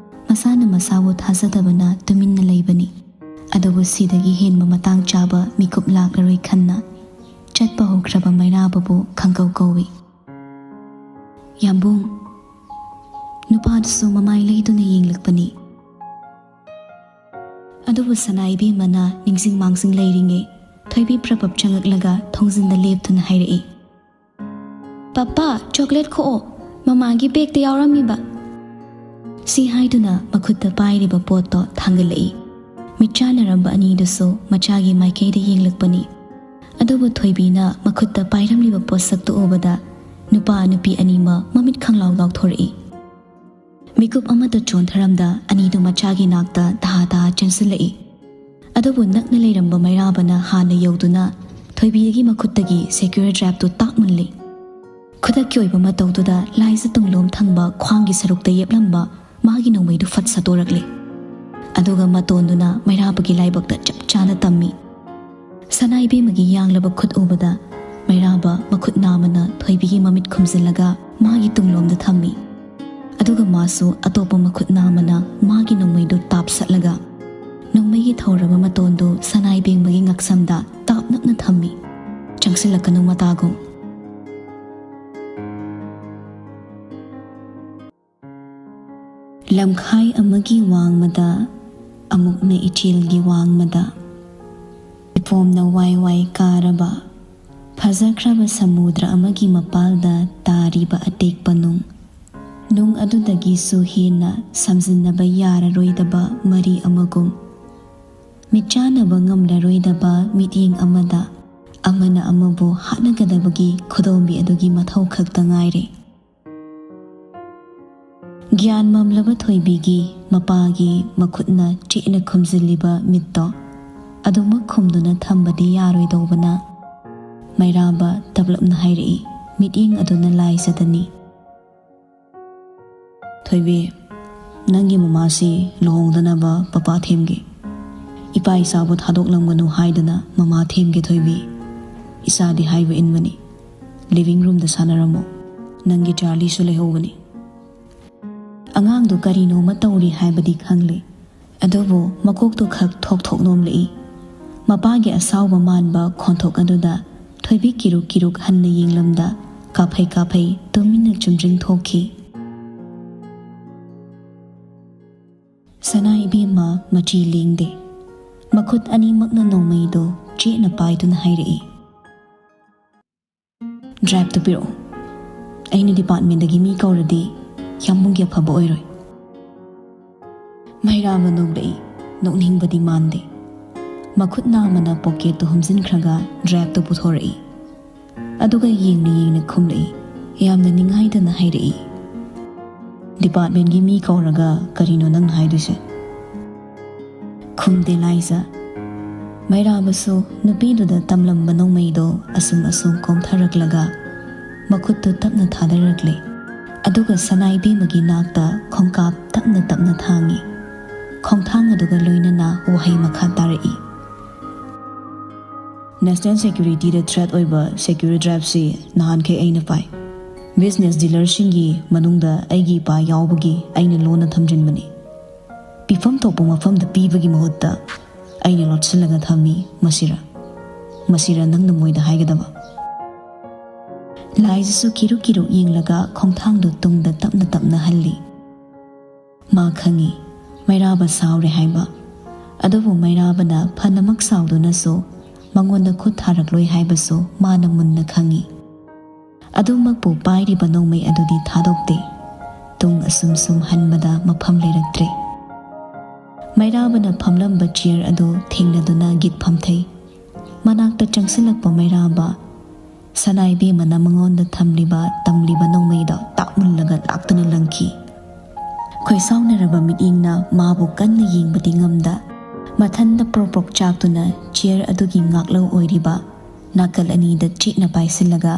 ꯃꯁꯥꯅ ꯃꯁꯥꯕꯨ ꯊꯥꯖꯗꯕꯅ ꯇꯨꯃꯤꯟꯅ ꯂꯩꯕꯅꯤ꯫ ꯑꯗꯨꯕꯨ ꯁꯤꯗꯒꯤ ꯍꯦꯟꯕ ꯃꯇꯥꯡ ꯆꯥꯕ ꯃꯤꯀꯨꯞ ꯂꯥꯛꯂꯔꯣꯏ ꯈꯟꯅ ꯆꯠꯄ ꯍꯧꯈ꯭ꯔꯕ ꯃꯩꯔꯥꯕꯕꯨ ꯈꯪꯀꯧ ꯀꯧꯏ꯫ ꯌꯥꯝꯕꯨꯡ! ꯅꯨꯄꯥꯗꯨꯁꯨ ꯃꯃꯥꯏ ꯂꯩꯗꯨꯅ ꯌꯦꯡꯂꯛꯄꯅꯤ꯫ ꯑꯗꯨꯕꯨ ꯁꯅꯥ ꯏꯕꯦꯝꯃꯅ ꯅꯤꯡꯁꯤꯡ ꯃꯥꯡꯖꯤꯡ ꯂꯩꯔꯤꯉꯩ ꯊꯣꯏꯕꯤ ꯄ꯭ꯔꯞ ꯄ꯭ꯔꯞ ꯆꯪꯉꯛꯂꯒ ꯊꯣꯡꯖꯤꯟꯗ ꯂꯦꯞꯇꯨꯅ ꯍꯥꯏꯔꯛꯏ, "ꯄꯄꯥ, ꯆꯣꯀ꯭ꯂꯦꯠ ꯈꯣꯛꯑꯣ, ꯃꯃꯥꯒꯤ ꯕꯦꯒꯇ ꯌꯥꯎꯔꯝꯃꯤꯕ"꯫ ꯁꯤ ꯍꯥꯏꯗꯨꯅ ꯃꯈꯨꯠꯇ ꯄꯥꯏꯔꯤꯕ ꯄꯣꯠꯇꯣ ꯊꯥꯡꯒꯠꯂꯛꯏ꯫ ꯃꯤꯠꯆꯥꯟꯅꯔꯝꯕ ꯑꯅꯤꯗꯨꯁꯨ ꯃꯆꯥꯒꯤ ꯃꯥꯏꯀꯩꯗ ꯌꯦꯡꯂꯛꯄꯅꯤ꯫ ꯑꯗꯨꯕꯨ ꯊꯣꯏꯕꯤꯅ ꯃꯈꯨꯠꯇ ꯄꯥꯏꯔꯝꯂꯤꯕ ꯄꯣꯠꯁꯛꯇꯨ ꯎꯕꯗ ꯅꯨꯄꯥ ꯅꯨꯄꯤ ꯑꯅꯤꯃꯛ ꯃꯃꯤꯠ ꯈꯪꯂꯥꯎ ꯂꯥꯎꯊꯣꯔꯛꯏ꯫ ꯃꯤꯀꯨꯞ ꯑꯃꯠꯇ ꯆꯣꯟꯊꯔꯝꯗ ꯑꯅꯤꯗꯨ ꯃꯆꯥꯒꯤ ꯅꯥꯛꯇ ꯇꯍꯥ ꯇꯍꯥ ꯆꯦꯟꯁꯤꯜꯂꯛꯏ꯫ ꯑꯗꯨꯕꯨ ꯅꯛꯅ ꯂꯩꯔꯝꯕ ꯃꯩꯔꯥꯕꯅ ꯍꯥꯟꯅ ꯌꯧꯗꯨꯅ ꯊꯣꯏꯕꯤꯗꯒꯤ ꯃꯈꯨꯠꯇꯒꯤ ꯁꯦꯀ꯭ꯌꯨꯔ ꯇ꯭ꯔꯦꯞꯇꯨ ꯇꯥꯛ ꯃꯨꯜꯂꯤ꯫ ꯈꯨꯗꯛꯀꯤ ꯑꯣꯏꯕ ꯃꯇꯧꯗꯨꯗ ꯂꯥꯏꯖ ꯇꯨꯡꯂꯣꯝ ꯊꯪꯕ ꯈ꯭ꯋꯥꯡꯒꯤ ꯁꯔꯨꯛꯇ ꯌꯦꯞꯂꯝꯕ ꯃꯥꯒꯤ ꯅꯣꯡꯃꯩꯗꯨ ꯐꯠ ꯁꯠꯇꯣꯔꯛꯂꯦ꯫ ꯑꯗꯨꯒ ꯃꯇꯣꯟꯗꯨꯅ ꯃꯩꯔꯥꯕꯒꯤ ꯂꯥꯏꯕꯛꯇ ꯆꯞ ꯆꯥꯅ ꯇꯝꯃꯤ꯫ ꯁꯅꯥ ꯏꯕꯦꯝꯃꯒꯤ ꯌꯥꯡꯂꯕ ꯈꯨꯠ ꯎꯕꯗ ꯃꯩꯔꯥꯕ ꯃꯈꯨꯠ ꯅꯥꯝꯃꯅ ꯊꯣꯏꯕꯤꯒꯤ ꯃꯃꯤꯠ ꯈꯨꯝꯖꯤꯜꯂꯒ ꯃꯥꯒꯤ ꯇꯨꯡꯂꯣꯝꯗ ꯊꯝꯃꯤ꯫ ꯑꯗꯨꯒ ꯃꯥꯁꯨ ꯑꯇꯣꯞꯄ ꯃꯈꯨꯠ ꯅꯥꯝꯃꯅ ꯃꯥꯒꯤ ꯅꯣꯡꯃꯩꯗꯨ ꯇꯥꯞꯁꯠꯂꯒ ꯅꯣꯡꯃꯩꯒꯤ ꯊꯧꯔꯕ ꯃꯇꯣꯟꯗꯨ ꯁꯅꯥ ꯏꯕꯦꯝꯃꯒꯤ ꯉꯛꯁꯝꯗ ꯇꯥꯞ ꯅꯛꯅ ꯊꯝꯃꯤ꯫ "ꯆꯪꯁꯤꯜꯂꯛꯀꯅꯨ ꯃꯇꯥꯒꯨꯝ"꯫ ꯂꯝꯈꯥꯏ ꯑꯃꯒꯤ ꯋꯥꯡꯃꯗ, ꯑꯃꯨꯛꯅ ꯏꯆꯦꯜꯒꯤ ꯋꯥꯡꯃꯗ, ꯏꯄꯣꯝꯅ ꯋꯥꯏ ꯋꯥꯏ ꯀꯥꯔꯕ, ꯐꯖꯈ꯭ꯔꯕ ꯁꯃꯨꯗ꯭ꯔ ꯑꯃꯒꯤ ꯃꯄꯥꯜꯗ ꯇꯥꯔꯤꯕ ꯑꯇꯦꯛꯄ ꯅꯨꯡ꯫ ꯅꯨꯡ ꯑꯗꯨꯗꯒꯤꯁꯨ ꯍꯦꯟꯅ ꯁꯝꯖꯤꯟꯅꯕ ꯌꯥꯔꯔꯣꯏꯗꯕ ꯃꯔꯤ ꯑꯃꯒꯨꯝ, ꯃꯤꯠꯆꯥꯟꯅꯕ ꯉꯝꯂꯔꯣꯏꯗꯕ ꯃꯤꯠꯌꯦꯡ ꯑꯃꯗ ꯑꯃꯅ ꯑꯃꯕꯨ ꯍꯥꯠꯅꯒꯗꯕꯒꯤ ꯈꯨꯗꯣꯝꯕꯤ ꯑꯗꯨꯒꯤ ꯃꯊꯧ ꯈꯛꯇ ꯉꯥꯏꯔꯦ꯫ ꯒ꯭ꯌꯥꯟ ꯃꯝꯂꯕ ꯊꯣꯏꯕꯤꯒꯤ ꯃꯄꯥꯒꯤ ꯃꯈꯨꯠꯅ ꯆꯦꯠꯅ ꯈꯨꯝꯖꯤꯜꯂꯤꯕ ꯃꯤꯠꯇꯣ ꯑꯗꯨꯃꯛ ꯈꯨꯝꯗꯨꯅ ꯊꯝꯕꯗꯤ ꯌꯥꯔꯣꯏꯗꯧꯕꯅ, ꯃꯩꯔꯥꯕ ꯇꯞꯂꯞꯅ ꯍꯥꯏꯔꯛꯏ, ꯃꯤꯠꯌꯦꯡ ꯑꯗꯨꯅ ꯂꯥꯏꯖꯗꯅꯤ꯫ "ꯊꯣꯏꯕꯤ, ꯅꯪꯒꯤ ꯃꯃꯥꯁꯤ ꯂꯨꯍꯣꯡꯗꯅꯕ ꯄꯄꯥ ꯊꯦꯝꯒꯦ꯫ ꯏꯄꯥ ꯏꯆꯥꯕꯨ ꯊꯥꯗꯣꯛꯂꯝꯒꯅꯨ ꯍꯥꯏꯗꯅ ꯃꯃꯥ ꯊꯦꯝꯒꯦ ꯊꯣꯏꯕꯤ꯫ ꯏꯆꯥꯗꯤ ꯍꯥꯏꯕ ꯏꯟꯕꯅꯤ꯫ ꯂꯤꯚꯤꯡ ꯔꯨꯝꯗ ꯁꯥꯟꯅꯔꯝꯃꯣ꯫ ꯅꯪꯒꯤ ꯆꯥꯔꯂꯤꯁꯨ ꯂꯩꯍꯧꯕꯅꯤ꯫" ꯑꯉꯥꯡꯗꯨ ꯀꯔꯤꯅꯣꯃ ꯇꯧꯔꯤ ꯍꯥꯏꯕꯗꯤ ꯈꯪꯂꯦ, ꯑꯗꯨꯕꯨ ꯃꯀꯣꯛꯇꯨ ꯈꯛ ꯊꯣꯛ ꯊꯣꯛ ꯅꯣꯝꯂꯛꯏ꯫ ꯃꯄꯥꯒꯤ ꯑꯁꯥꯎꯕ ꯃꯥꯟꯕ ꯈꯣꯟꯊꯣꯛ ꯑꯗꯨꯗ ꯊꯣꯏꯕꯤ ꯀꯤꯔꯨꯛ ꯀꯤꯔꯨꯛ ꯍꯟꯅ ꯌꯦꯡꯂꯝꯗ ꯀꯥꯐꯩ ꯀꯥꯐꯩ ꯇꯨꯃꯤꯟꯅ ꯆꯨꯝꯗ꯭ꯔꯤꯡ ꯊꯣꯛꯈꯤ꯫ ꯁꯅꯥ ꯏꯕꯦꯝꯃ ꯃꯆꯤ ꯂꯦꯡꯗꯦ꯫ ꯃꯈꯨꯠ ꯑꯅꯤꯃꯛꯅ ꯅꯣꯡꯃꯩꯗꯨ ꯆꯦꯠꯅ ꯄꯥꯏꯗꯨꯅ ꯍꯥꯏꯔꯛꯏ, "ꯗ꯭ꯔꯥꯏꯚꯇꯨ ꯄꯤꯔꯛꯑꯣ꯫ ꯑꯩꯅ ꯗꯤꯄꯥꯔꯠꯃꯦꯟꯗꯒꯤ ꯃꯤ ꯀꯧꯔꯗꯤ ꯌꯥꯝꯕꯨꯡꯒꯤ ꯑꯐꯕ ꯑꯣꯏꯔꯣꯏ꯫" ꯃꯩꯔꯥꯕ ꯅꯣꯛꯂꯛꯏ꯫ ꯅꯣꯛꯅꯤꯡꯕꯗꯤ ꯃꯥꯟꯗꯦ꯫ ꯃꯈꯨꯠ ꯅꯥꯝꯃꯅ ꯄꯣꯀꯦꯠꯇꯨ ꯍꯨꯝꯖꯤꯟꯈ꯭ꯔꯒ ꯗ꯭ꯔꯥꯏꯚꯇꯨ ꯄꯨꯊꯣꯔꯛꯏ꯫ ꯑꯗꯨꯒ ꯌꯦꯡꯅ ꯌꯦꯡꯅ ꯈꯨꯝꯂꯛꯏ꯫ ꯌꯥꯝꯅ ꯅꯤꯡꯉꯥꯏꯗꯅ ꯍꯥꯏꯔꯛꯏ, "ꯗꯤꯄꯥꯔꯠꯃꯦꯟꯒꯤ ꯃꯤ ꯀꯧꯔꯒ ꯀꯔꯤꯅꯣ ꯅꯪꯅ ꯍꯥꯏꯗꯣꯏꯁꯦ?" ꯈꯨꯝꯗꯦ ꯂꯥꯏꯖ꯫ ꯃꯩꯔꯥꯕꯁꯨ ꯅꯨꯄꯤꯗꯨꯗ ꯇꯝꯂꯝꯕ ꯅꯣꯡꯃꯩꯗꯣ ꯑꯁꯨꯝ ꯑꯁꯨꯝ ꯀꯣꯝꯊꯔꯛꯂꯒ ꯃꯈꯨꯠꯇꯨ ꯇꯞꯅ ꯊꯥꯗꯔꯛꯂꯦ꯫ ꯑꯗꯨꯒ ꯁꯅꯥꯏꯕꯦꯝꯃꯒꯤ ꯅꯥꯛꯇ ꯈꯣꯡꯀꯥꯞ ꯇꯞꯅ ꯇꯞꯅ ꯊꯥꯡꯉꯤ꯫ ꯈꯣꯡꯊꯥꯡ ꯑꯗꯨꯒ ꯂꯣꯏꯅꯅ ꯋꯥꯍꯩ ꯃꯈꯥ ꯇꯥꯔꯛꯏ, "ꯅꯦꯁꯅꯦꯜ ꯁꯦꯀ꯭ꯌꯨꯔꯤꯇꯤꯗ ꯊ꯭ꯔꯦꯠ ꯑꯣꯏꯕ ꯁꯦꯀ꯭ꯌꯨꯔ ꯗ꯭ꯔꯥꯏꯚꯁꯤ ꯅꯍꯥꯟꯈꯩ ꯑꯩꯅ ꯄꯥꯏ꯫ ꯕꯤꯖꯤꯅꯦꯁ ꯗꯤꯂꯔꯁꯤꯡꯒꯤ ꯃꯅꯨꯡꯗ ꯑꯩꯒꯤ ꯏꯄꯥ ꯌꯥꯎꯕꯒꯤ ꯑꯩꯅ ꯂꯣꯟꯅ ꯊꯝꯖꯤꯟꯕꯅꯤ꯫ ꯄꯤꯐꯝ ꯊꯣꯛꯄ ꯃꯐꯝꯗ ꯄꯤꯕꯒꯤ ꯃꯍꯨꯠꯇ ꯑꯩꯅ ꯂꯣꯠꯁꯤꯜꯂꯒ ꯊꯝꯃꯤ꯫ ꯃꯁꯤꯔ, ꯃꯁꯤꯔ ꯅꯪꯅ ꯃꯣꯏꯗ ꯍꯥꯏꯒꯗꯕ?" ꯂꯥꯏꯖꯁꯨ ꯀꯤꯔꯨꯛ ꯀꯤꯔꯨꯛ ꯌꯦꯡꯂꯒ ꯈꯣꯡꯊꯥꯡꯗꯨ ꯇꯨꯡꯗ ꯇꯞꯅ ꯇꯞꯅ ꯍꯜꯂꯤ꯫ ꯃꯥ ꯈꯪꯏ, ꯃꯩꯔꯥꯕ ꯁꯥꯎꯔꯦ ꯍꯥꯏꯕ꯫ ꯑꯗꯨꯕꯨ ꯃꯩꯔꯥꯕꯅ ꯐꯅꯃꯛ ꯁꯥꯎꯗꯨꯅꯁꯨ ꯃꯉꯣꯟꯗ ꯈꯨꯠ ꯊꯥꯔꯛꯂꯣꯏ ꯍꯥꯏꯕꯁꯨ ꯃꯥꯅ ꯃꯨꯟꯅ ꯈꯪꯏ꯫ ꯑꯗꯨꯃꯛꯄꯨ ꯄꯥꯏꯔꯤꯕ ꯅꯣꯡꯃꯩ ꯑꯗꯨꯗꯤ ꯊꯥꯗꯣꯛꯇꯦ꯫ ꯇꯨꯡ ꯑꯁꯨꯝ ꯁꯨꯝ ꯍꯟꯕꯗ ꯃꯐꯝ ꯂꯩꯔꯛꯇ꯭ꯔꯦ꯫ ꯃꯩꯔꯥꯕꯅ ꯐꯝꯂꯝꯕ ꯆꯤꯌꯔ ꯑꯗꯨ ꯊꯦꯡꯅꯗꯨꯅ ꯒꯤꯠ ꯐꯝꯊꯩ꯫ ꯃꯅꯥꯛꯇ ꯆꯪꯁꯤꯜꯂꯛꯄ ꯃꯩꯔꯥꯕ ꯁꯅꯥꯏꯕꯦꯝꯃꯅ ꯃꯉꯣꯟꯗ ꯊꯝꯂꯤꯕ ꯇꯝꯂꯤꯕ ꯅꯣꯡꯃꯩꯗꯣ ꯇꯥꯛ ꯃꯨꯜꯂꯒ ꯂꯥꯛꯇꯨꯅ ꯂꯪꯈꯤ꯫ ꯈꯣꯏꯁꯥꯎꯅꯔꯕ ꯃꯤꯠꯌꯦꯡꯅ ꯃꯥꯕꯨ ꯀꯟꯅ ꯌꯦꯡꯕꯗꯤ ꯉꯝꯗ, ꯃꯊꯟꯗ ꯄ꯭ꯔꯣꯛ ꯄ꯭ꯔꯣꯛ ꯆꯥꯛꯇꯨꯅ ꯆꯤꯌꯔ ꯑꯗꯨꯒꯤ ꯉꯥꯛꯂꯧ ꯑꯣꯏꯔꯤꯕ ꯅꯥꯀꯜ ꯑꯅꯤꯗ ꯆꯦꯠꯅ ꯄꯥꯏꯁꯤꯜꯂꯒ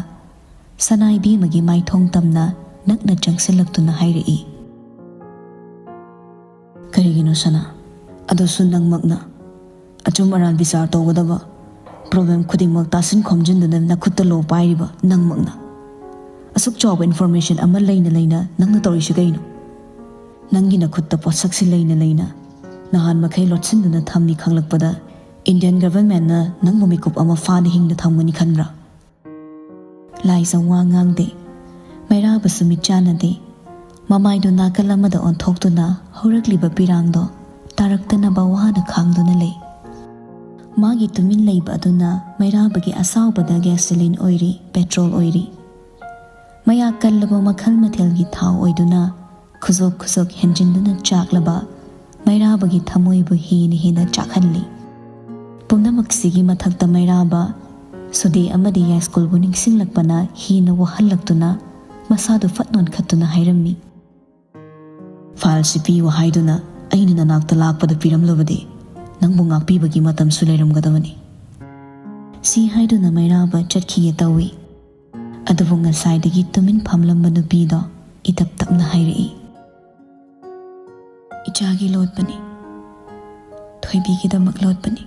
ꯁꯅꯥꯏꯕꯦꯝꯃꯒꯤ ꯃꯥꯏꯊꯣꯡ ꯇꯝꯅ ꯅꯛꯅ ꯆꯪꯁꯤꯜꯂꯛꯇꯨꯅ ꯍꯥꯏꯔꯛꯏ, "ꯀꯔꯤꯒꯤꯅꯣ ꯁꯅꯥ? ꯑꯗꯨꯁꯨ ꯅꯪꯃꯛꯅ ꯑꯆꯨꯝ ꯑꯔꯥꯟ ꯕꯤꯆꯥꯔ ꯇꯧꯒꯗꯕ, ꯄ꯭ꯔꯣꯕ꯭ꯂꯦꯝ ꯈꯨꯗꯤꯡꯃꯛ ꯇꯥꯁꯤꯟ ꯈꯣꯝꯖꯤꯟꯗꯨꯅ ꯅꯈꯨꯠꯇ ꯂꯣ ꯄꯥꯏꯔꯤꯕ ꯅꯪꯃꯛꯅ꯫ ꯑꯁꯨꯛ ꯆꯥꯎꯕ ꯏꯟꯐꯣꯔꯃꯦꯁꯟ ꯑꯃ ꯂꯩꯅ ꯂꯩꯅ ꯅꯪꯅ ꯇꯧꯔꯤꯁꯤ ꯀꯩꯅꯣ? ꯅꯪꯒꯤ ꯅꯈꯨꯠꯇ ꯄꯣꯠꯁꯛꯁꯤ ꯂꯩꯅ ꯂꯩꯅ ꯅꯍꯥꯟ ꯃꯈꯩ ꯂꯣꯠꯁꯤꯟꯗꯨꯅ ꯊꯝꯃꯤ ꯈꯪꯂꯛꯄꯗ ꯏꯟꯗꯤꯌꯟ ꯒꯚꯔꯟꯃꯦꯟꯠꯅ ꯅꯪꯕꯨ ꯃꯤꯀꯨꯞ ꯑꯃ ꯐꯥꯅ ꯍꯤꯡꯅ ꯊꯝꯒꯅꯤ ꯈꯟꯕ꯭ꯔꯥ?" ꯂꯥꯏꯖ ꯋꯥ ꯉꯥꯡꯗꯦ꯫ ꯃꯩꯔꯥꯕꯁꯨ ꯃꯤꯠ ꯆꯥꯟꯅꯗꯦ꯫ ꯃꯃꯥꯏꯗꯨ ꯅꯥꯀꯜ ꯑꯃꯗ ꯑꯣꯟꯊꯣꯛꯇꯨꯅ ꯍꯧꯔꯛꯂꯤꯕ ꯄꯤꯔꯥꯡꯗꯣ ꯇꯥꯔꯛꯇꯅꯕ ꯋꯥꯅ ꯈꯥꯡꯗꯨꯅ ꯂꯩ꯫ ꯃꯥꯒꯤ ꯇꯨꯃꯤꯟ ꯂꯩꯕ ꯑꯗꯨꯅ ꯃꯩꯔꯥꯕꯒꯤ ꯑꯁꯥꯎꯕꯗ ꯒꯦꯁꯣꯂꯤꯟ ꯑꯣꯏꯔꯤ, ꯄꯦꯇ꯭ꯔꯣꯜ ꯑꯣꯏꯔꯤ꯫ ꯃꯌꯥꯛ ꯀꯜꯂꯕ ꯃꯈꯜ ꯃꯊꯦꯜꯒꯤ ꯊꯥꯎ ꯑꯣꯏꯗꯨꯅ ꯈꯨꯖꯣꯛ ꯈꯨꯖꯣꯛ ꯍꯦꯟꯖꯤꯟꯗꯨꯅ ꯆꯥꯛꯂꯕ ꯃꯩꯔꯥꯕꯒꯤ ꯊꯃꯣꯏꯕꯨ ꯍꯦꯟꯅ ꯍꯦꯟꯅ ꯆꯥꯛꯍꯜꯂꯤ꯫ ꯄꯨꯝꯅꯃꯛꯁꯤꯒꯤ ꯃꯊꯛꯇ ꯃꯩꯔꯥꯕ ꯁꯨꯗꯦ ꯑꯃꯗꯤ ꯌꯥꯏꯁ꯭ꯀꯨꯜꯕꯨ ꯅꯤꯡꯁꯤꯡꯂꯛꯄꯅ ꯍꯦꯟꯅ ꯋꯥꯍꯜꯂꯛꯇꯨꯅ ꯃꯁꯥꯗꯨ ꯐꯠ ꯅꯣꯟꯈꯠꯇꯨꯅ ꯍꯥꯏꯔꯝꯃꯤ, "ꯐꯥꯏꯜꯁꯤ ꯄꯤꯌꯨ ꯍꯥꯏꯗꯨꯅ ꯑꯩꯅ ꯅꯅꯥꯛꯇ ꯂꯥꯛꯄꯗ ꯄꯤꯔꯝꯂꯕꯗꯤ ꯅꯪꯕꯨ ꯉꯥꯛꯄꯤꯕꯒꯤ ꯃꯇꯝꯁꯨ ꯂꯩꯔꯝꯒꯗꯕꯅꯤ"꯫ ꯁꯤ ꯍꯥꯏꯗꯨꯅ ꯃꯩꯔꯥꯕ ꯆꯠꯈꯤꯒꯦ ꯇꯧꯏ꯫ ꯑꯗꯨꯕꯨ ꯉꯁꯥꯏꯗꯒꯤ ꯇꯨꯃꯤꯟ ꯐꯝꯂꯝꯕ ꯅꯨꯄꯤꯗꯣ ꯏꯇꯞ ꯇꯞꯅ ꯍꯥꯏꯔꯛꯏ, "ꯏꯆꯥꯒꯤ ꯂꯣꯠꯄꯅꯤ, ꯊꯣꯏꯕꯤꯒꯤꯗꯃꯛ ꯂꯣꯠꯄꯅꯤ"꯫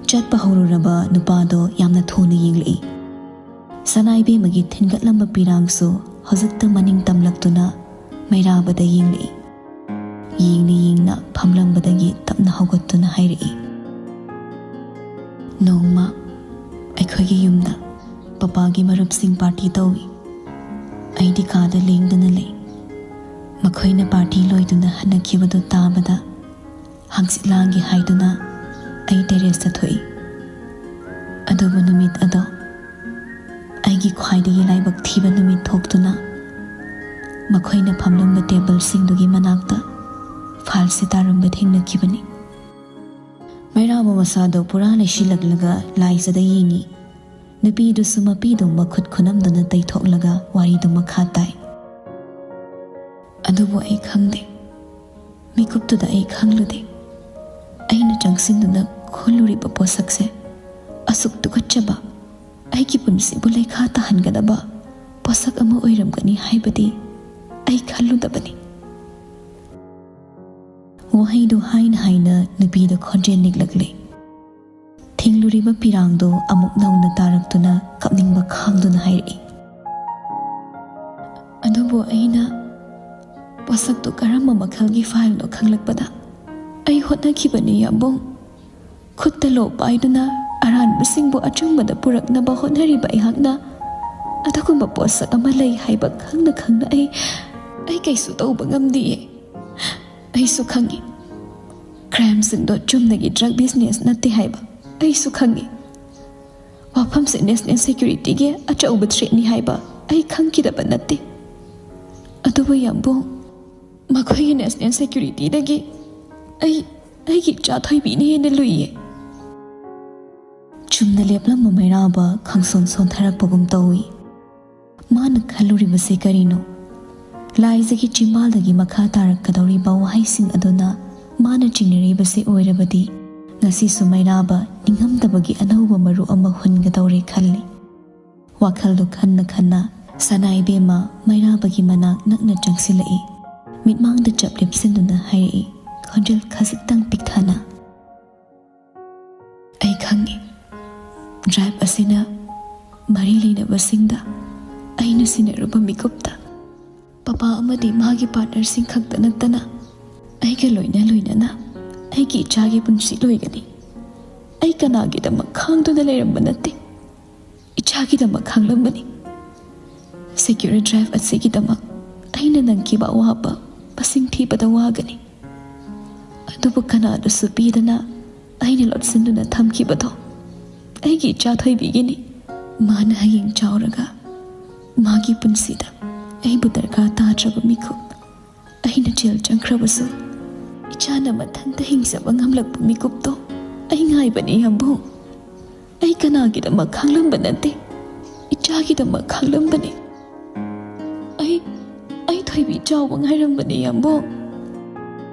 ꯆꯠꯄ ꯍꯧꯔꯨꯔꯕ ꯅꯨꯄꯥꯗꯣ ꯌꯥꯝꯅ ꯊꯨꯅ ꯌꯦꯡꯂꯛꯏ꯫ ꯁꯅꯥꯏꯕꯦꯝꯃꯒꯤ ꯊꯤꯟꯒꯠꯂꯝꯕ ꯄꯤꯔꯥꯡꯁꯨ ꯍꯧꯖꯤꯛꯇ ꯃꯅꯤꯡ ꯇꯝꯂꯛꯇꯨꯅ ꯃꯩꯔꯥꯕꯗ ꯌꯦꯡꯂꯛꯏ꯫ ꯌꯦꯡꯅ ꯌꯦꯡꯅ ꯐꯝꯂꯝꯕꯗꯒꯤ ꯇꯞꯅ ꯍꯧꯒꯠꯇꯨꯅ ꯍꯥꯏꯔꯛꯏ, "ꯅꯣꯡꯃ ꯑꯩꯈꯣꯏꯒꯤ ꯌꯨꯝꯗ ꯄꯄꯥꯒꯤ ꯃꯔꯨꯞꯁꯤꯡ ꯄꯥꯔꯇꯤ ꯇꯧꯏ꯫ ꯑꯩꯗꯤ ꯀꯥꯗ ꯂꯦꯡꯗꯅ ꯂꯩ꯫ ꯃꯈꯣꯏꯅ ꯄꯥꯔꯇꯤ ꯂꯣꯏꯗꯨꯅ ꯍꯟꯅꯈꯤꯕꯗꯨ ꯇꯥꯕꯗ ꯍꯪꯆꯤꯠ ꯂꯥꯡꯒꯦ ꯍꯥꯏꯗꯨꯅ ꯑꯩ ꯇꯦꯔꯦꯁꯇ ꯊꯣꯛꯏ꯫ ꯑꯗꯨꯕꯨ ꯅꯨꯃꯤꯠ ꯑꯗꯣ ꯑꯩꯒꯤ ꯈ꯭ꯋꯥꯏꯗꯒꯤ ꯂꯥꯏꯕꯛ ꯊꯤꯕ ꯅꯨꯃꯤꯠ ꯊꯣꯛꯇꯨꯅ ꯃꯈꯣꯏꯅ ꯐꯝꯂꯝꯕ ꯇꯦꯕꯜꯁꯤꯡꯗꯨꯒꯤ ꯃꯅꯥꯛꯇ ꯐꯥꯏꯜꯁꯦ ꯇꯥꯔꯝꯕ ꯊꯦꯡꯅꯈꯤꯕꯅꯤ꯫ ꯃꯩꯔꯥꯕ ꯃꯁꯥꯗꯣ ꯄꯨꯔꯥ ꯂꯩꯁꯤꯜꯂꯛꯂꯒ ꯂꯥꯏꯖꯗ ꯌꯦꯡꯉꯤ꯫ ꯅꯨꯄꯤꯗꯨꯁꯨ ꯃꯄꯤꯗꯣ ꯃꯈꯨꯠ ꯈꯨꯅꯝꯗꯨꯅ ꯇꯩꯊꯣꯛꯂꯒ ꯋꯥꯔꯤꯗꯨ ꯃꯈꯥ ꯇꯥꯏ꯫ ꯑꯗꯨꯕꯨ ꯑꯩ ꯈꯪꯗꯦ꯫ ꯃꯤꯀꯨꯞꯇꯨꯗ ꯑꯩ ꯈꯪꯂꯨꯗꯦ꯫ ꯑꯩꯅ ꯆꯪꯁꯤꯟꯗꯨꯅ ꯈꯣꯜꯂꯨꯔꯤꯕ ꯄꯣꯠꯁꯛꯁꯦ ꯑꯁꯨꯛ ꯇꯨꯀꯠꯆꯕ, ꯑꯩꯒꯤ ꯄꯨꯟꯁꯤꯕꯨ ꯂꯩꯈꯥ ꯇꯥꯍꯟꯒꯗꯕ ꯄꯣꯠꯁꯛ ꯑꯃ ꯑꯣꯏꯔꯝꯒꯅꯤ ꯍꯥꯏꯕꯗꯤ ꯑꯩ ꯈꯜꯂꯨꯗꯕꯅꯤ꯫ ꯋꯥꯍꯩꯗꯨ ꯍꯥꯏꯅ ꯍꯥꯏꯅ ꯅꯨꯄꯤꯗ ꯈꯣꯟꯖꯦꯜ ꯅꯤꯛꯂꯛꯂꯦ꯫ ꯊꯤꯡꯂꯨꯔꯤꯕ ꯄꯤꯔꯥꯡꯗꯨ ꯑꯃꯨꯛ ꯅꯧꯅ ꯇꯥꯔꯛꯇꯨꯅ ꯀꯞꯅꯤꯡꯕ ꯈꯥꯡꯗꯨꯅ ꯍꯥꯏꯔꯛꯏ꯫ ꯑꯗꯨꯕꯨ ꯑꯩꯅ ꯄꯣꯠꯁꯛꯇꯨ ꯀꯔꯝꯕ ꯃꯈꯜꯒꯤ ꯐꯥꯏꯜꯅꯣ ꯈꯪꯂꯛꯄꯗ ꯑꯩ ꯍꯣꯠꯅꯈꯤꯕꯅꯤ, ꯌꯥꯝꯕꯨꯡ꯫ ꯈꯨꯠꯇ ꯂꯣ ꯄꯥꯏꯗꯨꯅ ꯑꯔꯥꯟꯕꯁꯤꯡꯕꯨ ꯑꯆꯨꯝꯕꯗ ꯄꯨꯔꯛꯅꯕ ꯍꯣꯠꯅꯔꯤꯕ ꯑꯩꯍꯥꯛꯅ ꯑꯗꯨꯒꯨꯝꯕ ꯄꯣꯠꯁꯛ ꯑꯃ ꯂꯩ ꯍꯥꯏꯕ ꯈꯪꯅ ꯈꯪꯅ ꯑꯩ, ꯑꯩ ꯀꯩꯁꯨ ꯇꯧꯕ ꯉꯝꯗꯤꯌꯦ꯫ ꯑꯩꯁꯨ ꯈꯪꯏ, ꯀ꯭ꯔꯥꯏꯝꯁꯤꯡꯗꯣ ꯆꯨꯝꯅꯒꯤ ꯗ꯭ꯔꯒ ꯕꯤꯖꯤꯅꯦꯁ ꯅꯠꯇꯦ ꯍꯥꯏꯕ ꯑꯩꯁꯨ ꯈꯪꯏ꯫ ꯋꯥꯐꯝꯁꯦ ꯅꯦꯁꯅꯦꯜ ꯁꯦꯀ꯭ꯌꯨꯔꯤꯇꯤꯒꯤ ꯑꯆꯧꯕ ꯊ꯭ꯔꯦꯠꯅꯤ ꯍꯥꯏꯕ ꯑꯩ ꯈꯪꯈꯤꯗꯕ ꯅꯠꯇꯦ꯫ ꯑꯗꯨꯕꯨ ꯌꯥꯝꯕꯨꯡ, ꯃꯈꯣꯏꯒꯤ ꯅꯦꯁꯅꯦꯜ ꯁꯦꯀ꯭ꯌꯨꯔꯤꯇꯤꯗꯒꯤ ꯑꯩ, ꯑꯩꯒꯤ ꯏꯆꯥ ꯊꯣꯏꯕꯤꯅ ꯍꯦꯟꯅ ꯂꯨꯏꯌꯦ꯫ ꯆꯨꯝꯅ ꯂꯦꯞꯂꯝꯕ ꯃꯩꯔꯥꯕ ꯈꯪꯁꯣꯟ ꯁꯣꯟꯊꯔꯛꯄꯒꯨꯝ ꯇꯧꯏ꯫ ꯃꯥꯅ ꯈꯜꯂꯨꯔꯤꯕꯁꯤ ꯀꯔꯤꯅꯣ? ꯂꯥꯏꯖꯒꯤ ꯆꯤꯝꯕꯥꯜꯗꯒꯤ ꯃꯈꯥ ꯇꯥꯔꯛꯀꯗꯧꯔꯤꯕ ꯋꯥꯍꯩꯁꯤꯡ ꯑꯗꯨꯅ ꯃꯥꯅ ꯆꯤꯡꯅꯔꯤꯕꯁꯤ ꯑꯣꯏꯔꯕꯗꯤ, ꯉꯁꯤꯁꯨ ꯃꯩꯔꯥꯕ ꯅꯤꯡꯉꯝꯗꯕꯒꯤ ꯑꯅꯧꯕ ꯃꯔꯨ ꯑꯃ ꯍꯨꯟꯒꯗꯧꯔꯦ ꯈꯜꯂꯤ꯫ ꯋꯥꯈꯜꯗꯨ ꯈꯟꯅ ꯈꯟꯅ ꯁꯅꯥ ꯏꯕꯦꯝꯃ ꯃꯩꯔꯥꯕꯒꯤ ꯃꯅꯥꯛ ꯅꯛꯅ ꯆꯪꯁꯤꯜꯂꯛꯏ꯫ ꯃꯤꯠꯃꯥꯡꯗ ꯆꯞ ꯂꯦꯞꯁꯤꯟꯗꯨꯅ ꯍꯥꯏꯔꯛꯏ, ꯈꯣꯟꯖꯦꯜ ꯈꯖꯤꯛꯇꯪ ꯄꯤꯛꯊꯅ꯫ ꯑꯩ ꯈꯪꯏ, ꯗ꯭ꯔꯥꯏꯚ ꯑꯁꯤꯅ ꯃꯔꯤ ꯂꯩꯅꯕꯁꯤꯡꯗ ꯑꯩꯅ ꯁꯤꯟꯅꯔꯨꯕ ꯃꯤꯀꯨꯞꯇ ꯄꯄꯥ ꯑꯃꯗꯤ ꯃꯥꯒꯤ ꯄꯥꯔꯠꯅꯔꯁꯤꯡ ꯈꯛꯇ ꯅꯠꯇꯅ ꯑꯩꯒ ꯂꯣꯏꯅ ꯂꯣꯏꯅꯅ ꯑꯩꯒꯤ ꯏꯆꯥꯒꯤ ꯄꯨꯟꯁꯤ ꯂꯣꯏꯒꯅꯤ꯫ ꯑꯩ ꯀꯅꯥꯒꯤꯗꯃꯛ ꯈꯥꯡꯗꯨꯅ ꯂꯩꯔꯝꯕ ꯅꯠꯇꯦ꯫ ꯏꯆꯥꯒꯤꯗꯃꯛ ꯈꯥꯡꯂꯝꯕꯅꯤ꯫ ꯁꯦꯀ꯭ꯌꯨꯔ ꯗ꯭ꯔꯥꯏꯚ ꯑꯁꯤꯒꯤꯗꯃꯛ ꯑꯩꯅ ꯅꯪꯈꯤꯕ ꯑꯋꯥꯕ ꯃꯁꯤꯡ ꯊꯤꯕꯗ ꯋꯥꯒꯅꯤ꯫ ꯑꯗꯨꯕꯨ ꯀꯅꯥꯗꯁꯨ ꯄꯤꯗꯅ ꯑꯩꯅ ꯂꯣꯠꯁꯤꯟꯗꯨꯅ ꯊꯝꯈꯤꯕꯗꯣ ꯑꯩꯒꯤ ꯏꯆꯥ ꯊꯣꯏꯕꯤꯒꯤꯅꯤ꯫ ꯃꯥꯅ ꯍꯌꯦꯡ ꯆꯥꯎꯔꯒ ꯃꯥꯒꯤ ꯄꯨꯟꯁꯤꯗ ꯑꯩꯕꯨ ꯗꯔꯀꯥꯔ ꯇꯥꯗ꯭ꯔꯕ ꯃꯤꯀꯨꯞ, ꯑꯩꯅ ꯖꯦꯜ ꯆꯪꯈ꯭ꯔꯕꯁꯨ ꯏꯆꯥꯅ ꯃꯊꯟꯇ ꯍꯤꯡꯖꯕ ꯉꯝꯂꯛꯄ ꯃꯤꯀꯨꯞꯇꯣ ꯑꯩ ꯉꯥꯏꯕꯅꯤ, ꯌꯥꯝꯕꯨꯡ꯫ ꯑꯩ ꯀꯅꯥꯒꯤꯗꯃꯛ ꯈꯥꯡꯂꯝꯕ ꯅꯠꯇꯦ, ꯏꯆꯥꯒꯤꯗꯃꯛ ꯈꯥꯡꯂꯝꯕꯅꯤ꯫ ꯑꯩ, ꯑꯩ ꯊꯣꯏꯕꯤ ꯆꯥꯎꯕ ꯉꯥꯏꯔꯝꯕꯅꯤ, ꯌꯥꯝꯕꯨꯡ꯫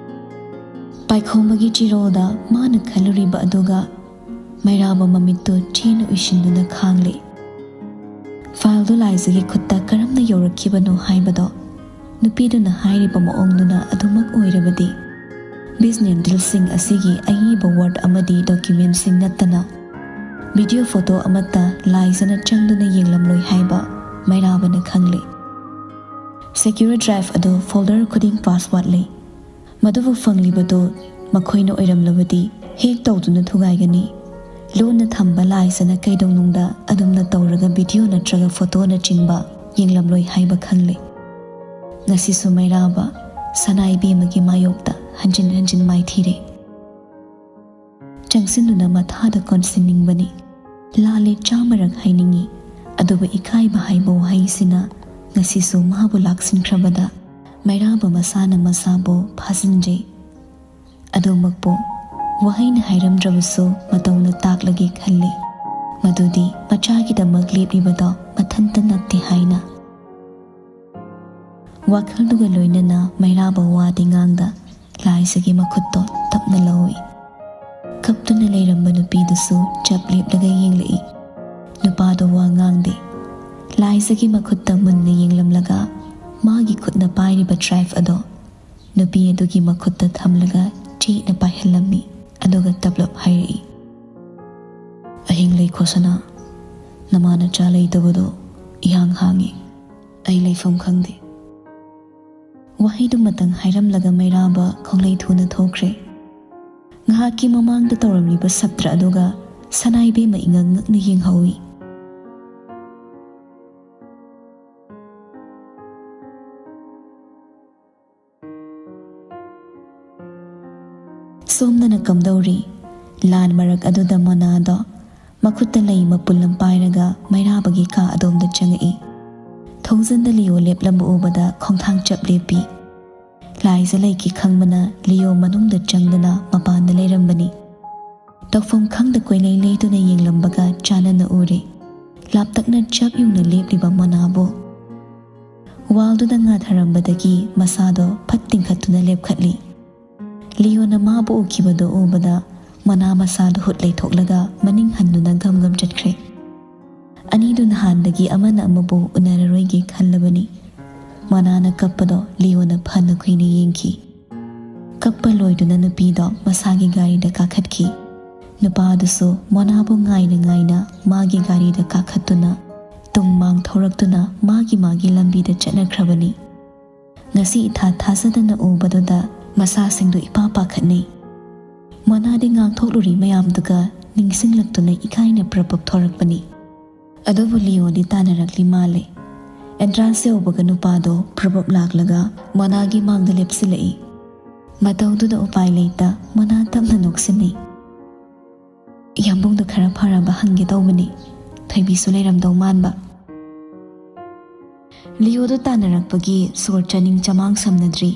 ꯄꯥꯏꯈꯣꯝꯕꯒꯤ ꯆꯤꯔꯣꯜꯗ ꯃꯥꯅ ꯈꯜꯂꯨꯔꯤꯕ ꯑꯗꯨꯒ ꯃꯩꯔꯥꯕ ꯃꯃꯤꯠꯇꯨ ꯆꯦꯅ ꯎꯏꯁꯤꯟꯗꯨꯅ ꯈꯥꯡꯂꯦ꯫ ꯐꯥꯏꯜꯗꯨ ꯂꯥꯏꯖꯒꯤ ꯈꯨꯠꯇ ꯀꯔꯝꯅ ꯌꯧꯔꯛꯈꯤꯕꯅꯣ ꯍꯥꯏꯕꯗꯣ ꯅꯨꯄꯤꯗꯨꯅ ꯍꯥꯏꯔꯤꯕ ꯃꯑꯣꯡꯗꯨꯅ ꯑꯗꯨꯃꯛ ꯑꯣꯏꯔꯕꯗꯤ, ꯕꯤꯖꯅꯦꯟꯗꯤꯜꯁꯤꯡ ꯑꯁꯤꯒꯤ ꯑꯏꯕ ꯋꯥꯔꯗ ꯑꯃꯗꯤ ꯗꯣꯀ꯭ꯌꯨꯃꯦꯟꯁꯤꯡ ꯅꯠꯇꯅ ꯚꯤꯗꯤꯑꯣ ꯐꯣꯇꯣ ꯑꯃꯠꯇ ꯂꯥꯏꯖꯅ ꯆꯪꯗꯨꯅ ꯌꯦꯡꯂꯝꯂꯣꯏ ꯍꯥꯏꯕ ꯃꯩꯔꯥꯕꯅ ꯈꯪꯂꯦ꯫ ꯁꯦꯀ꯭ꯌꯨꯔ ꯗ꯭ꯔꯥꯏꯚ ꯑꯗꯨ ꯐꯣꯜꯗꯔ ꯈꯨꯗꯤꯡ ꯄꯥꯁꯋꯥꯔꯗ ꯂꯩ꯫ ꯃꯗꯨꯕꯨ ꯐꯪꯂꯤꯕꯗꯨ ꯃꯈꯣꯏꯅ ꯑꯣꯏꯔꯝꯂꯕꯗꯤ ꯍꯦꯛ ꯇꯧꯗꯨꯅ ꯊꯨꯒꯥꯏꯒꯅꯤ꯫ ꯂꯣꯟꯅ ꯊꯝꯕ ꯂꯥꯏꯖꯅ ꯀꯩꯗꯧꯅꯨꯡꯗ ꯑꯗꯨꯝꯅ ꯇꯧꯔꯒ ꯚꯤꯗꯤꯑꯣ ꯅꯠꯇ꯭ꯔꯒ ꯐꯣꯇꯣꯅꯆꯤꯡꯕ ꯌꯦꯡꯂꯝꯂꯣꯏ ꯍꯥꯏꯕ ꯈꯪꯂꯦ꯫ ꯉꯁꯤꯁꯨ ꯃꯩꯔꯥꯕ ꯁꯅꯥ ꯏꯕꯦꯝꯃꯒꯤ ꯃꯥꯌꯣꯛꯇ ꯍꯟꯖꯤꯟ ꯍꯟꯖꯤꯟ ꯃꯥꯏꯊꯤꯔꯦ꯫ ꯆꯪꯁꯤꯟꯗꯨꯅ ꯃꯊꯥꯗ ꯀꯣꯟꯁꯤꯟꯅꯤꯡꯕꯅꯤ꯫ ꯂꯥꯜꯂꯦ ꯆꯥꯝꯃꯔꯛ ꯍꯥꯏꯅꯤꯡꯏ, ꯑꯗꯨꯕꯨ ꯏꯀꯥꯏꯕ ꯍꯥꯏꯕ ꯋꯥꯍꯩꯁꯤꯅ ꯉꯁꯤꯁꯨ ꯃꯥꯕꯨ ꯂꯥꯛꯁꯤꯟꯈ꯭ꯔꯕꯗ ꯃꯩꯔꯥꯕ ꯃꯁꯥꯅ ꯃꯁꯥꯕꯨ ꯐꯥꯖꯤꯟꯖꯩ꯫ ꯑꯗꯨꯃꯛꯄꯨ ꯋꯥꯍꯩꯅ ꯍꯥꯏꯔꯝꯗ꯭ꯔꯕꯁꯨ ꯃꯇꯧꯅ ꯇꯥꯛꯂꯒꯦ ꯈꯜꯂꯤ, ꯃꯗꯨꯗꯤ ꯃꯆꯥꯒꯤꯗꯃꯛ ꯂꯦꯞꯂꯤꯕꯗꯣ ꯃꯊꯟꯇ ꯅꯠꯇꯦ ꯍꯥꯏꯅ꯫ ꯋꯥꯈꯜꯗꯨꯒ ꯂꯣꯏꯅꯅ ꯃꯩꯔꯥꯕ ꯋꯥꯗꯤ ꯉꯥꯡꯗ ꯂꯥꯏꯖꯒꯤ ꯃꯈꯨꯠꯇꯣ ꯇꯞꯅ ꯂꯧꯏ꯫ ꯀꯞꯇꯨꯅ ꯂꯩꯔꯝꯕ ꯅꯨꯄꯤꯗꯨꯁꯨ ꯆꯞ ꯂꯦꯞꯂꯒ ꯌꯦꯡꯂꯛꯏ꯫ ꯅꯨꯄꯥꯗꯣ ꯋꯥ ꯉꯥꯡꯗꯦ꯫ ꯂꯥꯏꯖꯒꯤ ꯃꯈꯨꯠꯇ ꯃꯨꯟꯅ ꯌꯦꯡꯂꯝꯂꯒ ꯃꯥꯒꯤ ꯈꯨꯠꯅ ꯄꯥꯏꯔꯤꯕ ꯗ꯭ꯔꯥꯏꯚ ꯑꯗꯣ ꯅꯨꯄꯤ ꯑꯗꯨꯒꯤ ꯃꯈꯨꯠꯇ ꯊꯝꯂꯒ ꯆꯦꯠꯅ ꯄꯥꯏꯍꯜꯂꯝꯃꯤ꯫ ꯑꯗꯨꯒ ꯇꯞꯂꯞ ꯍꯥꯏꯔꯛꯏ, "ꯑꯍꯤꯡ ꯂꯩꯈꯣ ꯁꯅꯥ, ꯅꯃꯥ ꯅꯆꯥ ꯂꯩꯇꯕꯗꯣ ꯏꯍꯥꯡ ꯍꯥꯡꯉꯤ꯫ ꯑꯩ ꯂꯩꯐꯝ ꯈꯪꯗꯦ꯫" ꯋꯥꯍꯩꯗꯨꯃꯇꯪ ꯍꯥꯏꯔꯝꯂꯒ ꯃꯩꯔꯥꯕ ꯈꯣꯡꯂꯩ ꯊꯨꯅ ꯊꯣꯛꯈ꯭ꯔꯦ꯫ ꯉꯥꯏꯍꯥꯛꯀꯤ ꯃꯃꯥꯡꯗ ꯇꯧꯔꯝꯂꯤꯕ ꯁꯞꯇ꯭ꯔ ꯑꯗꯨꯒ ꯁꯅꯥ ꯏꯕꯦꯝꯃ ꯏꯉꯛ ꯉꯛꯅ ꯌꯦꯡꯍꯧꯏ꯫ ꯁꯣꯝꯗꯅ ꯀꯝꯗꯧꯔꯤ? ꯂꯥꯟ ꯃꯔꯛ ꯑꯗꯨꯗ ꯃꯣꯅꯥꯗꯣ ꯃꯈꯨꯠꯇ ꯂꯩ ꯃꯄꯨꯜ ꯑꯃ ꯄꯥꯏꯔꯒ ꯃꯩꯔꯥꯕꯒꯤ ꯀꯥ ꯑꯗꯣꯝꯗ ꯆꯪꯉꯛꯏ꯫ ꯊꯣꯡꯖꯤꯟꯗ ꯂꯤꯌꯣ ꯂꯦꯞꯂꯝꯕ ꯎꯕꯗ ꯈꯣꯡꯊꯥꯡ ꯆꯞ ꯂꯦꯞꯄꯤ꯫ ꯂꯥꯏꯖ ꯂꯩꯈꯤ ꯈꯪꯕꯅ ꯂꯤꯌꯣ ꯃꯅꯨꯡꯗ ꯆꯪꯗꯨꯅ ꯃꯄꯥꯟꯗ ꯂꯩꯔꯝꯕꯅꯤ꯫ ꯇꯧꯐꯝ ꯈꯪꯗ ꯀꯣꯏꯂꯩ ꯂꯩꯗꯨꯅ ꯌꯦꯡꯂꯝꯕꯒ ꯆꯥꯟꯅꯅ ꯎꯔꯦ꯫ ꯂꯥꯞꯇꯛꯅ ꯆꯞ ꯌꯨꯡꯅ ꯂꯦꯞꯂꯤꯕ ꯃꯣꯅꯥꯕꯨ꯫ ꯋꯥꯜꯗꯨꯗ ꯉꯥꯊꯔꯝꯕꯗꯒꯤ ꯃꯁꯥꯗꯣ ꯐꯠ ꯇꯤꯡꯈꯠꯇꯨꯅ ꯂꯦꯞꯈꯠꯂꯤ꯫ ꯂꯤꯌꯣꯅ ꯃꯥꯕꯨ ꯎꯈꯤꯕꯗꯣ ꯎꯕꯗ ꯃꯣꯅꯥ ꯃꯁꯥꯗꯣ ꯍꯨꯠ ꯂꯩꯊꯣꯛꯂꯒ ꯃꯅꯤꯡ ꯍꯟꯗꯨꯅ ꯒꯝ ꯒꯝ ꯆꯠꯈ꯭ꯔꯦ꯫ ꯑꯅꯤꯗꯨ ꯅꯍꯥꯟꯗꯒꯤ ꯑꯃꯅ ꯑꯃꯕꯨ ꯎꯅꯔꯔꯣꯏꯒꯦ ꯈꯜꯂꯕꯅꯤ꯫ ꯃꯣꯅꯥꯅ ꯀꯞꯄꯗꯣ ꯂꯤꯌꯣꯅ ꯐꯅ ꯀꯨꯏꯅ ꯌꯦꯡꯈꯤ꯫ ꯀꯞꯄ ꯂꯣꯏꯗꯨꯅ ꯅꯨꯄꯤꯗꯣ ꯃꯁꯥꯒꯤ ꯒꯥꯔꯤꯗ ꯀꯥꯈꯠꯈꯤ꯫ ꯅꯨꯄꯥꯗꯨꯁꯨ ꯃꯣꯅꯥꯕꯨ ꯉꯥꯏꯅ ꯉꯥꯏꯅ ꯃꯥꯒꯤ ꯒꯥꯔꯤꯗ ꯀꯥꯈꯠꯇꯨꯅ ꯇꯨꯡ ꯃꯥꯡ ꯊꯧꯔꯛꯇꯨꯅ ꯃꯥꯒꯤ ꯃꯥꯒꯤ ꯂꯝꯕꯤꯗ ꯆꯠꯅꯈ꯭ꯔꯕꯅꯤ꯫ ꯉꯁꯤ ꯏꯊꯥ ꯊꯥꯖꯗꯅ ꯎꯕꯗꯨꯗ ꯃꯁꯥꯁꯤꯡꯗꯨ ꯏꯄꯥ ꯄꯥꯈꯠꯅꯩ꯫ ꯃꯣꯅꯥꯗꯤ ꯉꯥꯡꯊꯣꯛꯂꯨꯔꯤ ꯃꯌꯥꯝꯗꯨꯒ ꯅꯤꯡꯁꯤꯡꯂꯛꯇꯨꯅ ꯏꯀꯥꯏꯅ ꯄ꯭ꯔꯄꯞ ꯊꯣꯔꯛꯄꯅꯤ꯫ ꯑꯗꯨꯕꯨ ꯂꯤꯌꯣꯗꯤ ꯇꯥꯟꯅꯔꯛꯂꯤ ꯃꯥꯜꯂꯦ꯫ ꯑꯦꯟꯇ꯭ꯔꯥꯟꯁ ꯌꯧꯕꯒ ꯅꯨꯄꯥꯗꯣ ꯄ꯭ꯔꯄꯞ ꯂꯥꯛꯂꯒ ꯃꯣꯅꯥꯒꯤ ꯃꯥꯡꯗ ꯂꯦꯞꯁꯤꯜꯂꯛꯏ꯫ ꯃꯇꯧꯗꯨꯗ ꯎꯄꯥꯏ ꯂꯩꯇ ꯃꯣꯅꯥ ꯇꯞꯅ ꯅꯣꯛꯁꯤꯟꯅꯩ꯫ ꯌꯥꯝꯕꯨꯡꯗꯣ ꯈꯔ ꯐꯔꯕ ꯍꯪꯒꯦ ꯇꯧꯕꯅꯤ꯫ ꯊꯣꯏꯕꯤꯁꯨ ꯂꯩꯔꯝꯗꯧ ꯃꯥꯟꯕ꯫ ꯂꯤꯌꯣꯗꯣ ꯇꯥꯟꯅꯔꯛꯄꯒꯤ ꯁꯣꯔ ꯆꯥꯅꯤꯡ ꯆꯃꯥꯡ ꯁꯝꯅꯗ꯭ꯔꯤ꯫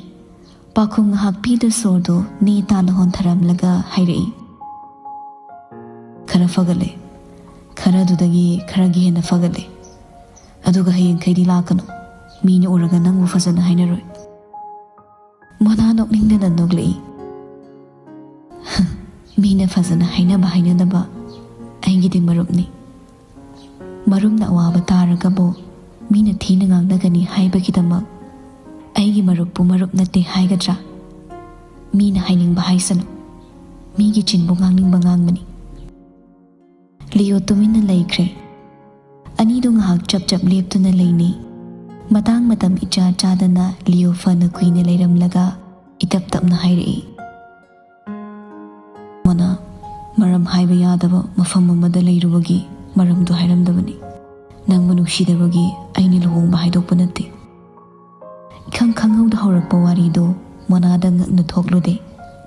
ꯄꯥꯈꯨꯝ ꯉꯥꯏꯍꯥꯛ ꯄꯤꯗ ꯁꯣꯔꯗꯣ ꯅꯦ ꯇꯥꯅ ꯍꯣꯟꯊꯔꯝꯂꯒ ꯍꯥꯏꯔꯛꯏ꯫ ꯈꯔ ꯐꯒꯠꯂꯦ꯫ ꯈꯔꯗꯨꯗꯒꯤ ꯈꯔꯒꯤ ꯍꯦꯟꯅ ꯐꯒꯠꯂꯦ꯫ ꯑꯗꯨꯒ ꯍꯌꯦꯡꯈꯩꯗꯤ ꯂꯥꯛꯀꯅꯨ꯫ ꯃꯤꯅ ꯎꯔꯒ ꯅꯪꯕꯨ ꯐꯖꯅ ꯍꯥꯏꯅꯔꯣꯏ꯫ ꯃꯣꯅꯥ ꯅꯣꯛꯅꯤꯡꯗꯅ ꯅꯣꯛꯂꯛꯏ꯫ ꯃꯤꯅ ꯐꯖꯅ ꯍꯥꯏꯅꯕ ꯍꯥꯏꯅꯗꯕ ꯑꯩꯒꯤꯗꯤ ꯃꯔꯨꯞꯅꯤ꯫ ꯃꯔꯨꯞꯅ ꯑꯋꯥꯕ ꯇꯥꯔꯒꯕꯨ ꯃꯤꯅ ꯊꯤꯅ ꯉꯥꯡꯅꯒꯅꯤ ꯍꯥꯏꯕꯒꯤꯗꯃꯛ ꯑꯩꯒꯤ ꯃꯔꯨꯞꯄꯨ ꯃꯔꯨꯞ ꯅꯠꯇꯦ ꯍꯥꯏꯒꯗ꯭ꯔꯥ? ꯃꯤꯅ ꯍꯥꯏꯅꯤꯡꯕ ꯍꯥꯏꯁꯅꯨ꯫ ꯃꯤꯒꯤ ꯆꯤꯟꯕꯨ ꯉꯥꯡꯅꯤꯡꯕ ꯉꯥꯡꯕꯅꯤ꯫ ꯂꯤꯌꯣ ꯇꯨꯃꯤꯟꯅ ꯂꯩꯈ꯭ꯔꯦ꯫ ꯑꯅꯤꯗꯨ ꯉꯥꯏꯍꯥꯛ ꯆꯞ ꯆꯞ ꯂꯦꯞꯇꯨꯅ ꯂꯩꯅꯩ꯫ ꯃꯇꯥꯡ ꯃꯇꯝ ꯏꯆꯥ ꯆꯥꯗꯅ ꯂꯤꯌꯣ ꯐꯅ ꯀꯨꯏꯅ ꯂꯩꯔꯝꯂꯒ ꯏꯇꯞ ꯇꯞꯅ ꯍꯥꯏꯔꯛꯏ꯫ ꯃꯣꯅꯥ, ꯃꯔꯝ ꯍꯥꯏꯕ ꯌꯥꯗꯕ ꯃꯐꯝ ꯑꯃꯗ ꯂꯩꯔꯨꯕꯒꯤ ꯃꯔꯝꯗꯨ ꯍꯥꯏꯔꯝꯗꯕꯅꯤ꯫ ꯅꯪꯕꯨ ꯅꯨꯡꯁꯤꯗꯕꯒꯤ ꯑꯩꯅ ꯂꯨꯍꯣꯡꯕ ꯍꯥꯏꯗꯣꯛꯄ ꯅꯠꯇꯦ꯫ ꯏꯈꯪ ꯈꯪꯍꯧꯗ ꯍꯧꯔꯛꯄ ꯋꯥꯔꯤꯗꯨ ꯃꯣꯅꯥꯗ ꯉꯛꯅ ꯊꯣꯛꯂꯨꯗꯦ꯫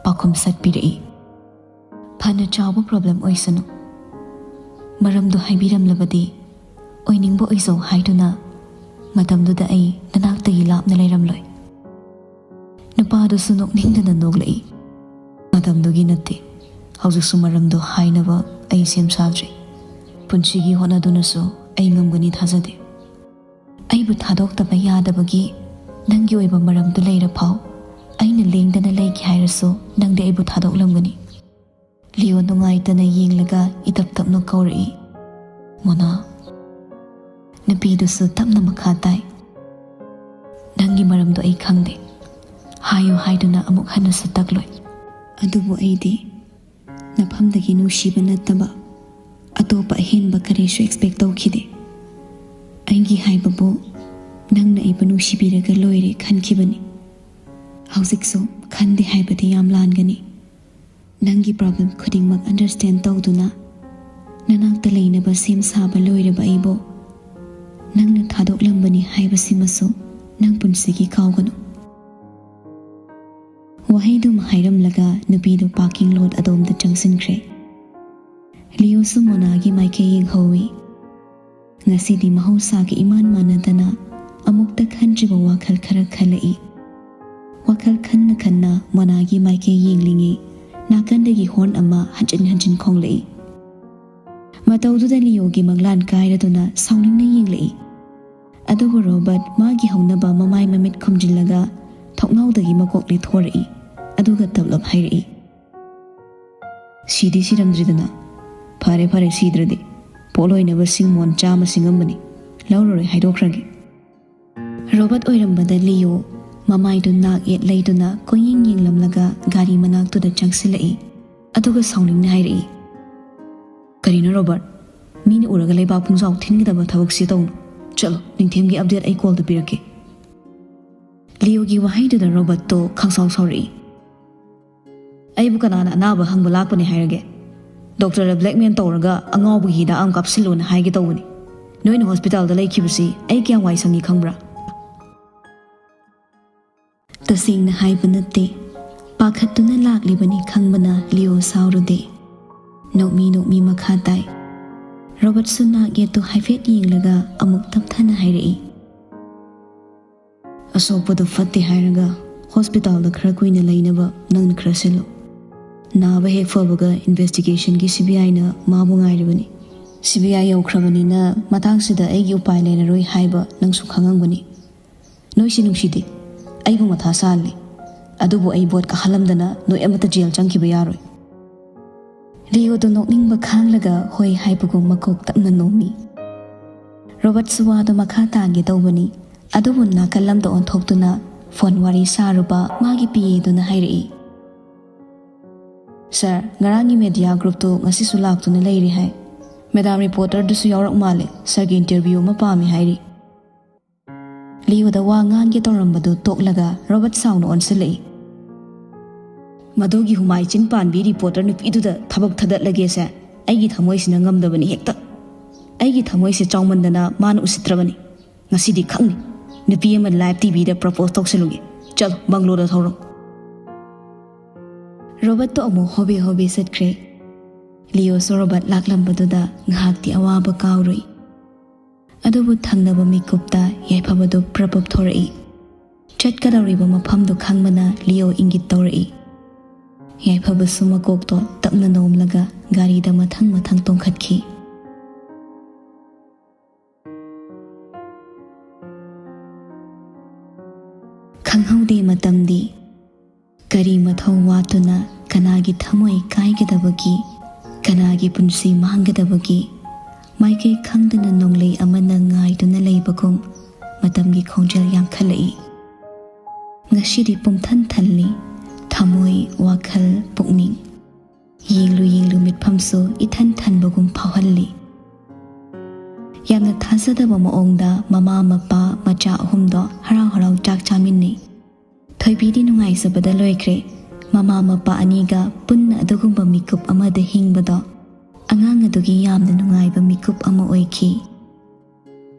ꯄꯥꯎꯈꯨꯝ ꯁꯠꯄꯤꯔꯛꯏ꯫ ꯐꯅ ꯆꯥꯎꯕ ꯄ꯭ꯔꯣꯕ꯭ꯂꯦꯝ ꯑꯣꯏꯁꯅꯨ꯫ ꯃꯔꯝꯗꯨ ꯍꯥꯏꯕꯤꯔꯝꯂꯕꯗꯤ ꯑꯣꯏꯅꯤꯡꯕ ꯑꯣꯏꯖꯧ ꯍꯥꯏꯗꯨꯅ ꯃꯇꯝꯗꯨꯗ ꯑꯩ ꯅꯅꯥꯛꯇꯒꯤ ꯂꯥꯞꯅ ꯂꯩꯔꯝꯂꯣꯏ꯫ ꯅꯨꯄꯥꯗꯨꯁꯨ ꯅꯣꯛꯅꯤꯡꯗꯅ ꯅꯣꯛꯂꯛꯏ꯫ ꯃꯇꯝꯗꯨꯒꯤ ꯅꯠꯇꯦ, ꯍꯧꯖꯤꯛꯁꯨ ꯃꯔꯝꯗꯣ ꯍꯥꯏꯅꯕ ꯑꯩ ꯁꯦꯝ ꯁꯥꯗ꯭ꯔꯤ꯫ ꯄꯨꯟꯁꯤꯒꯤ ꯍꯣꯠꯅꯗꯨꯅꯁꯨ ꯑꯩ ꯉꯝꯒꯅꯤ ꯊꯥꯖꯗꯦ꯫ ꯑꯩꯕꯨ ꯊꯥꯗꯣꯛꯇꯕ ꯌꯥꯗꯕꯒꯤ ꯅꯪꯒꯤ ꯑꯣꯏꯕ ꯃꯔꯝꯗꯨ ꯂꯩꯔ ꯐꯥꯎ ꯑꯩꯅ ꯂꯦꯡꯗꯅ ꯂꯩꯒꯦ ꯍꯥꯏꯔꯁꯨ ꯅꯪꯗꯤ ꯑꯩꯕꯨ ꯊꯥꯗꯣꯛꯂꯝꯒꯅꯤ꯫ ꯂꯤꯌꯣ ꯅꯨꯡꯉꯥꯏꯇꯅ ꯌꯦꯡꯂꯒ ꯏꯇꯞ ꯇꯞꯅ ꯀꯧꯔꯛꯏ, "ꯃꯣꯅꯥ꯫" ꯅꯨꯄꯤꯗꯨꯁꯨ ꯇꯞꯅ ꯃꯈꯥ ꯇꯥꯏ, "ꯅꯪꯒꯤ ꯃꯔꯝꯗꯣ ꯑꯩ ꯈꯪꯗꯦ꯫ ꯍꯥꯏꯌꯨ ꯍꯥꯏꯗꯨꯅ ꯑꯃꯨꯛ ꯍꯟꯅꯁꯨ ꯇꯛꯂꯣꯏ꯫ ꯑꯗꯨꯕꯨ ꯑꯩꯗꯤ ꯅꯐꯝꯗꯒꯤ ꯅꯨꯡꯁꯤꯕ ꯅꯠꯇꯕ ꯑꯇꯣꯞꯄ ꯑꯍꯦꯟꯕ ꯀꯔꯤꯁꯨ ꯑꯦꯛꯁꯄꯦꯛ ꯇꯧꯈꯤꯗꯦ꯫ ꯑꯩꯒꯤ ꯍꯥꯏꯕꯕꯨ ꯅꯪꯅ ꯑꯩꯕꯨ ꯅꯨꯡꯁꯤꯕꯤꯔꯒ ꯂꯣꯏꯔꯦ ꯈꯟꯈꯤꯕꯅꯤ꯫ ꯍꯧꯖꯤꯛꯁꯨ ꯈꯟꯗꯦ ꯍꯥꯏꯕꯗꯤ ꯌꯥꯝ ꯂꯥꯟꯒꯅꯤ꯫ ꯅꯪꯒꯤ ꯄ꯭ꯔꯣꯕ꯭ꯂꯦꯝ ꯈꯨꯗꯤꯡꯃꯛ ꯑꯟꯗꯔꯁꯇꯦꯟ ꯇꯧꯗꯨꯅ ꯅꯅꯥꯛꯇ ꯂꯩꯅꯕ ꯁꯦꯝ ꯁꯥꯕ ꯂꯣꯏꯔꯕ ꯑꯩꯕꯨ ꯅꯪꯅ ꯊꯥꯗꯣꯛꯂꯝꯕꯅꯤ ꯍꯥꯏꯕꯁꯤꯃꯁꯨ ꯅꯪ ꯄꯨꯟꯁꯤꯒꯤ ꯀꯥꯎꯒꯅꯨ꯫" ꯋꯥꯍꯩꯗꯨꯃ ꯍꯥꯏꯔꯝꯂꯒ ꯅꯨꯄꯤꯗꯨ ꯄꯥꯔꯀꯤꯡ ꯂꯣꯠ ꯑꯗꯣꯝꯗ ꯆꯪꯁꯤꯟꯈ꯭ꯔꯦ꯫ ꯂꯤꯌꯣꯁꯨ ꯃꯣꯅꯥꯒꯤ ꯃꯥꯏꯀꯩ ꯌꯦꯡꯍꯧꯏ꯫ ꯉꯁꯤꯗꯤ ꯃꯍꯧꯁꯥꯒ ꯏꯃꯥꯟ ꯃꯥꯟꯅꯗꯅ ꯑꯃꯨꯛꯇ ꯈꯟꯗ꯭ꯔꯤꯕ ꯋꯥꯈꯜ ꯈꯔ ꯈꯜꯂꯛꯏ꯫ ꯋꯥꯈꯜ ꯈꯟꯅ ꯈꯟꯅ ꯃꯣꯅꯥꯒꯤ ꯃꯥꯏꯀꯩ ꯌꯦꯡꯂꯤꯉꯩ ꯅꯥꯀꯟꯗꯒꯤ ꯍꯣꯔꯟ ꯑꯃ ꯍꯟꯖꯤꯟ ꯍꯟꯖꯤꯟ ꯈꯣꯡꯂꯛꯏ꯫ ꯃꯇꯧꯗꯨꯗ ꯂꯤꯌꯣꯒꯤ ꯃꯪꯂꯥꯟ ꯀꯥꯏꯔꯗꯨꯅ ꯁꯥꯎꯅꯤꯡꯅ ꯌꯦꯡꯂꯛꯏ꯫ ꯑꯗꯨꯕꯨ ꯔꯣꯕꯔꯠ ꯃꯥꯒꯤ ꯍꯧꯅꯕ ꯃꯃꯥꯏ ꯃꯃꯤꯠ ꯈꯨꯝꯖꯤꯜꯂꯒ ꯊꯣꯡꯅꯥꯎꯗꯒꯤ ꯃꯀꯣꯛ ꯂꯤꯊꯣꯔꯛꯏ꯫ ꯑꯗꯨꯒ ꯇꯞꯂꯞ ꯍꯥꯏꯔꯛꯏ, "ꯁꯤꯗꯤ ꯁꯤꯔꯝꯗ꯭ꯔꯤꯗꯅ꯫ ꯐꯔꯦ ꯐꯔꯦ, ꯁꯤꯗ꯭ꯔꯗꯤ꯫ ꯄꯣꯠ ꯑꯣꯏꯅꯕ ꯁꯤꯡꯃꯣꯟ ꯆꯥꯝꯃ ꯁꯤꯡꯉꯝꯕꯅꯤ꯫ ꯂꯧꯔꯔꯣꯏ, ꯍꯥꯏꯗꯣꯛꯈ꯭ꯔꯒꯦ꯫" ꯔꯣꯕꯔꯠ ꯑꯣꯏꯔꯝꯕꯗ ꯂꯤꯌꯣ ꯃꯃꯥꯏꯗꯨ ꯅꯥꯛ ꯌꯦꯠ ꯂꯩꯗꯨꯅ ꯀꯣꯏꯌꯦꯡ ꯌꯦꯡꯂꯝꯂꯒ ꯒꯥꯔꯤ ꯃꯅꯥꯛꯇꯨꯗ ꯆꯪꯁꯤꯜꯂꯛꯏ꯫ ꯑꯗꯨꯒ ꯁꯥꯎꯅꯤꯡꯅ ꯍꯥꯏꯔꯛꯏ, "ꯀꯔꯤꯅꯣ ꯔꯣꯕꯔꯠ? ꯃꯤꯅ ꯎꯔꯒ ꯂꯩꯕꯥꯛ ꯄꯨꯡꯖꯥꯎ ꯊꯤꯟꯒꯗꯕ ꯊꯕꯛꯁꯤ ꯇꯧꯅꯨ꯫ ꯆꯠꯂꯣ, ꯅꯤꯡꯊꯦꯝꯒꯤ ꯑꯞꯗꯦꯠ ꯑꯩ ꯀꯣꯜꯗ ꯄꯤꯔꯛꯀꯦ꯫" ꯂꯤꯌꯣꯒꯤ ꯋꯥꯍꯩꯗꯨꯗ ꯔꯣꯕꯔꯠꯇꯣ ꯈꯪꯁꯥꯎ ꯁꯥꯎꯔꯛꯏ꯫ "ꯑꯩꯕꯨ ꯀꯅꯥꯅ ꯑꯅꯥꯕ ꯍꯪꯕ ꯂꯥꯛꯄꯅꯦ ꯍꯥꯏꯔꯒꯦ? ꯗꯣꯛꯇꯔꯗ ꯕ꯭ꯂꯦꯛꯃꯦꯜ ꯇꯧꯔꯒ ꯑꯉꯥꯎꯕꯒꯤ ꯍꯤꯗꯥꯛ ꯑꯃ ꯀꯥꯞꯁꯤꯜꯂꯣꯅ ꯍꯥꯏꯒꯦ ꯇꯧꯕꯅꯤ꯫ ꯅꯣꯏꯅ ꯍꯣꯁꯄꯤꯇꯥꯜꯗ ꯂꯩꯈꯤꯕꯁꯤ ꯑꯩ ꯀꯌꯥꯝ ꯋꯥꯏ ꯁꯪꯉꯤ ꯈꯪꯕ꯭ꯔꯥ?" ꯇꯁꯦꯡꯅ ꯍꯥꯏꯕ ꯅꯠꯇꯦ, ꯄꯥꯈꯠꯇꯨꯅ ꯂꯥꯛꯂꯤꯕꯅꯤ ꯈꯪꯕꯅ ꯂꯤꯌꯣ ꯁꯥꯎꯔꯨꯗꯦ꯫ ꯅꯣꯛꯃꯤ ꯅꯣꯛꯃꯤ ꯃꯈꯥ ꯇꯥꯏ꯫ ꯔꯣꯕꯔꯠꯁꯨ ꯅꯥꯛ ꯌꯦꯠꯇꯨ ꯍꯥꯏꯐꯦꯠ ꯌꯦꯡꯂꯒ ꯑꯃꯨꯛ ꯇꯞꯊꯅ ꯍꯥꯏꯔꯛꯏ, ꯑꯁꯣꯛꯄꯗꯨ ꯐꯠꯇꯦ ꯍꯥꯏꯔꯒ ꯍꯣꯁꯄꯤꯇꯥꯜꯗ ꯈꯔ ꯀꯨꯏꯅ ꯂꯩꯅꯕ ꯅꯪꯅ ꯈꯔ ꯁꯤꯜꯂꯨ꯫ ꯅꯥꯕ ꯍꯦꯛ ꯐꯕꯒ ꯏꯟꯚꯦꯁꯇꯤꯒꯦꯁꯟꯒꯤ ꯁꯤ ꯕꯤ ꯑꯥꯏꯅ ꯃꯥꯕꯨ ꯉꯥꯏꯔꯤꯕꯅꯤ꯫ ꯁꯤ ꯕꯤ ꯑꯥꯏ ꯌꯧꯈ꯭ꯔꯕꯅꯤꯅ ꯃꯇꯥꯡꯁꯤꯗ ꯑꯩꯒꯤ ꯎꯄꯥꯏ ꯂꯩꯔꯔꯣꯏ ꯍꯥꯏꯕ ꯅꯪꯁꯨ ꯈꯪꯉꯝꯒꯅꯤ꯫ ꯅꯣꯏꯁꯤ ꯅꯨꯡꯁꯤꯗꯦ, ꯑꯩꯕꯨ ꯃꯊꯥ ꯁꯥꯍꯜꯂꯤ꯫ ꯑꯗꯨꯕꯨ ꯑꯩ ꯚꯣꯠ ꯀꯥꯍꯜꯂꯝꯗꯅ ꯅꯣꯏ ꯑꯃꯠꯇ ꯖꯦꯜ ꯆꯪꯈꯤꯕ ꯌꯥꯔꯣꯏ꯫ ꯂꯤꯑꯣꯗꯣ ꯅꯣꯛꯅꯤꯡꯕ ꯈꯥꯡꯂꯒ ꯍꯣꯏ ꯍꯥꯏꯕꯒꯨꯝ ꯃꯀꯣꯛ ꯇꯞꯅ ꯅꯣꯝꯃꯤ꯫ ꯔꯣꯕꯔꯠꯁꯨ ꯋꯥꯗꯣ ꯃꯈꯥ ꯇꯥꯒꯦ ꯇꯧꯕꯅꯤ, ꯑꯗꯨꯕꯨ ꯅꯥꯀꯜ ꯑꯃꯗ ꯑꯣꯟꯊꯣꯛꯇꯨꯅ ꯐꯣꯟ ꯋꯥꯔꯤ ꯁꯥꯔꯨꯕ ꯃꯥꯒꯤ ꯄꯤ ꯑꯦꯗꯨꯅ ꯍꯥꯏꯔꯛꯏ, "ꯁꯥꯔ, ꯉꯔꯥꯡꯒꯤ ꯃꯦꯗꯤꯌꯥ ꯒ꯭ꯔꯨꯞꯇꯨ ꯉꯁꯤꯁꯨ ꯂꯥꯛꯇꯨꯅ ꯂꯩꯔꯤ ꯍꯥꯏ꯫ ꯃꯦꯗꯥꯝ ꯔꯤꯄꯣꯔꯇꯔꯗꯨꯁꯨ ꯌꯥꯎꯔꯛ ꯃꯥꯜꯂꯦ, ꯁꯥꯔꯒꯤ ꯏꯟꯇꯔꯚ꯭ꯌꯨ ꯑꯃ ꯄꯥꯝꯃꯤ ꯍꯥꯏꯔꯤ"꯫ ꯂꯤꯑꯣꯗ ꯋꯥ ꯉꯥꯡꯒꯦ ꯇꯧꯔꯝꯕꯗꯨ ꯇꯣꯛꯂꯒ ꯔꯣꯕꯔꯠ ꯁꯥꯎꯅ ꯑꯣꯟꯁꯤꯜꯂꯛꯏ꯫ "ꯃꯗꯨꯒꯤ ꯍꯨꯃꯥꯏ ꯆꯤꯟ ꯄꯥꯟꯕꯤ ꯔꯤꯄꯣꯔꯇꯔ ꯅꯨꯄꯤꯗꯨꯗ ꯊꯕꯛ ꯊꯥꯗꯠꯂꯒꯦꯁꯦ ꯑꯩꯒꯤ ꯊꯃꯣꯏꯁꯤꯅ ꯉꯝꯗꯕꯅꯤ ꯍꯦꯛꯇ꯫ ꯑꯩꯒꯤ ꯊꯃꯣꯏꯁꯦ ꯆꯥꯎꯃꯟꯗꯅ ꯃꯥꯅ ꯎꯁꯤꯠꯇ꯭ꯔꯕꯅꯤ꯫ ꯉꯁꯤꯗꯤ ꯈꯪꯅꯤ ꯅꯨꯄꯤ ꯑꯃ ꯂꯥꯏꯚ ꯇꯤ ꯚꯤꯗ ꯄ꯭ꯔꯄꯣꯁ ꯇꯧꯁꯤꯜꯂꯨꯒꯦ꯫ ꯆꯠꯂꯣ, ꯕꯪꯒ꯭ꯂꯣꯗ ꯊꯧꯔꯣ"꯫ ꯔꯣꯕꯔꯠꯇꯣ ꯑꯃꯨꯛ ꯍꯣꯕꯦ ꯍꯣꯕꯦ ꯆꯠꯈ꯭ꯔꯦ꯫ ꯂꯤꯑꯣꯁꯨ ꯔꯣꯕꯔꯠ ꯂꯥꯛꯂꯝꯕꯗꯨꯗ ꯉꯥꯏꯍꯥꯛꯇꯤ ꯑꯋꯥꯕ ꯀꯥꯎꯔꯨꯏ꯫ ꯑꯗꯨꯕꯨ ꯊꯪꯅꯕ ꯃꯤꯀꯨꯞꯇ ꯌꯥꯏꯐꯕꯗꯨ ꯄ꯭ꯔꯞ ꯄ꯭ꯔꯞ ꯊꯣꯔꯛꯏ꯫ ꯆꯠꯀꯗꯧꯔꯤꯕ ꯃꯐꯝꯗꯨ ꯈꯪꯕꯅ ꯂꯤꯑꯣ ꯏꯪꯒꯤꯠ ꯇꯧꯔꯛꯏ꯫ ꯌꯥꯏꯐꯕꯁꯨ ꯃꯀꯣꯛꯇꯣ ꯇꯞꯅ ꯅꯣꯝꯂꯒ ꯒꯥꯔꯤꯗ ꯃꯊꯪ ꯃꯊꯪ ꯇꯣꯡꯈꯠꯈꯤ꯫ ꯈꯪꯍꯧꯗꯦ ꯃꯇꯝꯗꯤ꯫ ꯀꯔꯤ ꯃꯊꯧ ꯋꯥꯠꯇꯨꯅ ꯀꯅꯥꯒꯤ ꯊꯃꯣꯏ ꯀꯥꯏꯒꯗꯕꯒꯤ, ꯀꯅꯥꯒꯤ ꯄꯨꯟꯁꯤ ꯃꯥꯡꯒꯗꯕꯒꯤ ꯃꯥꯏꯀꯩ ꯈꯪꯗꯅ ꯅꯣꯡꯂꯩ ꯑꯃꯅ ꯉꯥꯏꯗꯨꯅ ꯂꯩꯕꯒꯨꯝ ꯃꯇꯝꯒꯤ ꯈꯣꯡꯖꯦꯜ ꯌꯥꯡꯈꯠꯂꯛꯏ꯫ ꯉꯁꯤꯗꯤ ꯄꯨꯝꯊꯟ ꯊꯜꯂꯤ, ꯊꯃꯣꯏ, ꯋꯥꯈꯜ, ꯄꯨꯛꯅꯤꯡ꯫ ꯌꯦꯡꯂꯨ ꯌꯦꯡꯂꯨ ꯃꯤꯠꯐꯝꯁꯨ ꯏꯊꯟ ꯊꯟꯕꯒꯨꯝ ꯐꯥꯎꯍꯜꯂꯤ꯫ ꯌꯥꯝꯅ ꯊꯥꯖꯗꯕ ꯃꯑꯣꯡꯗ ꯃꯃꯥ ꯃꯄꯥ ꯃꯆꯥ ꯑꯍꯨꯝꯗꯣ ꯍꯔꯥꯎ ꯍꯔꯥꯎ ꯆꯥꯛ ꯆꯥꯃꯤꯟꯅꯩ꯫ ꯊꯣꯏꯕꯤꯗꯤ ꯅꯨꯡꯉꯥꯏꯖꯕꯗ ꯂꯣꯏꯈ꯭ꯔꯦ꯫ ꯃꯃꯥ ꯃꯄꯥ ꯑꯅꯤꯒ ꯄꯨꯟꯅ ꯑꯗꯨꯒꯨꯝꯕ ꯃꯤꯀꯨꯞ ꯑꯃꯗ ꯍꯤꯡꯕꯗꯣ ꯑꯉꯥꯡ ꯑꯗꯨꯒꯤ ꯌꯥꯝꯅ ꯅꯨꯡꯉꯥꯏꯕ ꯃꯤꯀꯨꯞ ꯑꯃ ꯑꯣꯏꯈꯤ꯫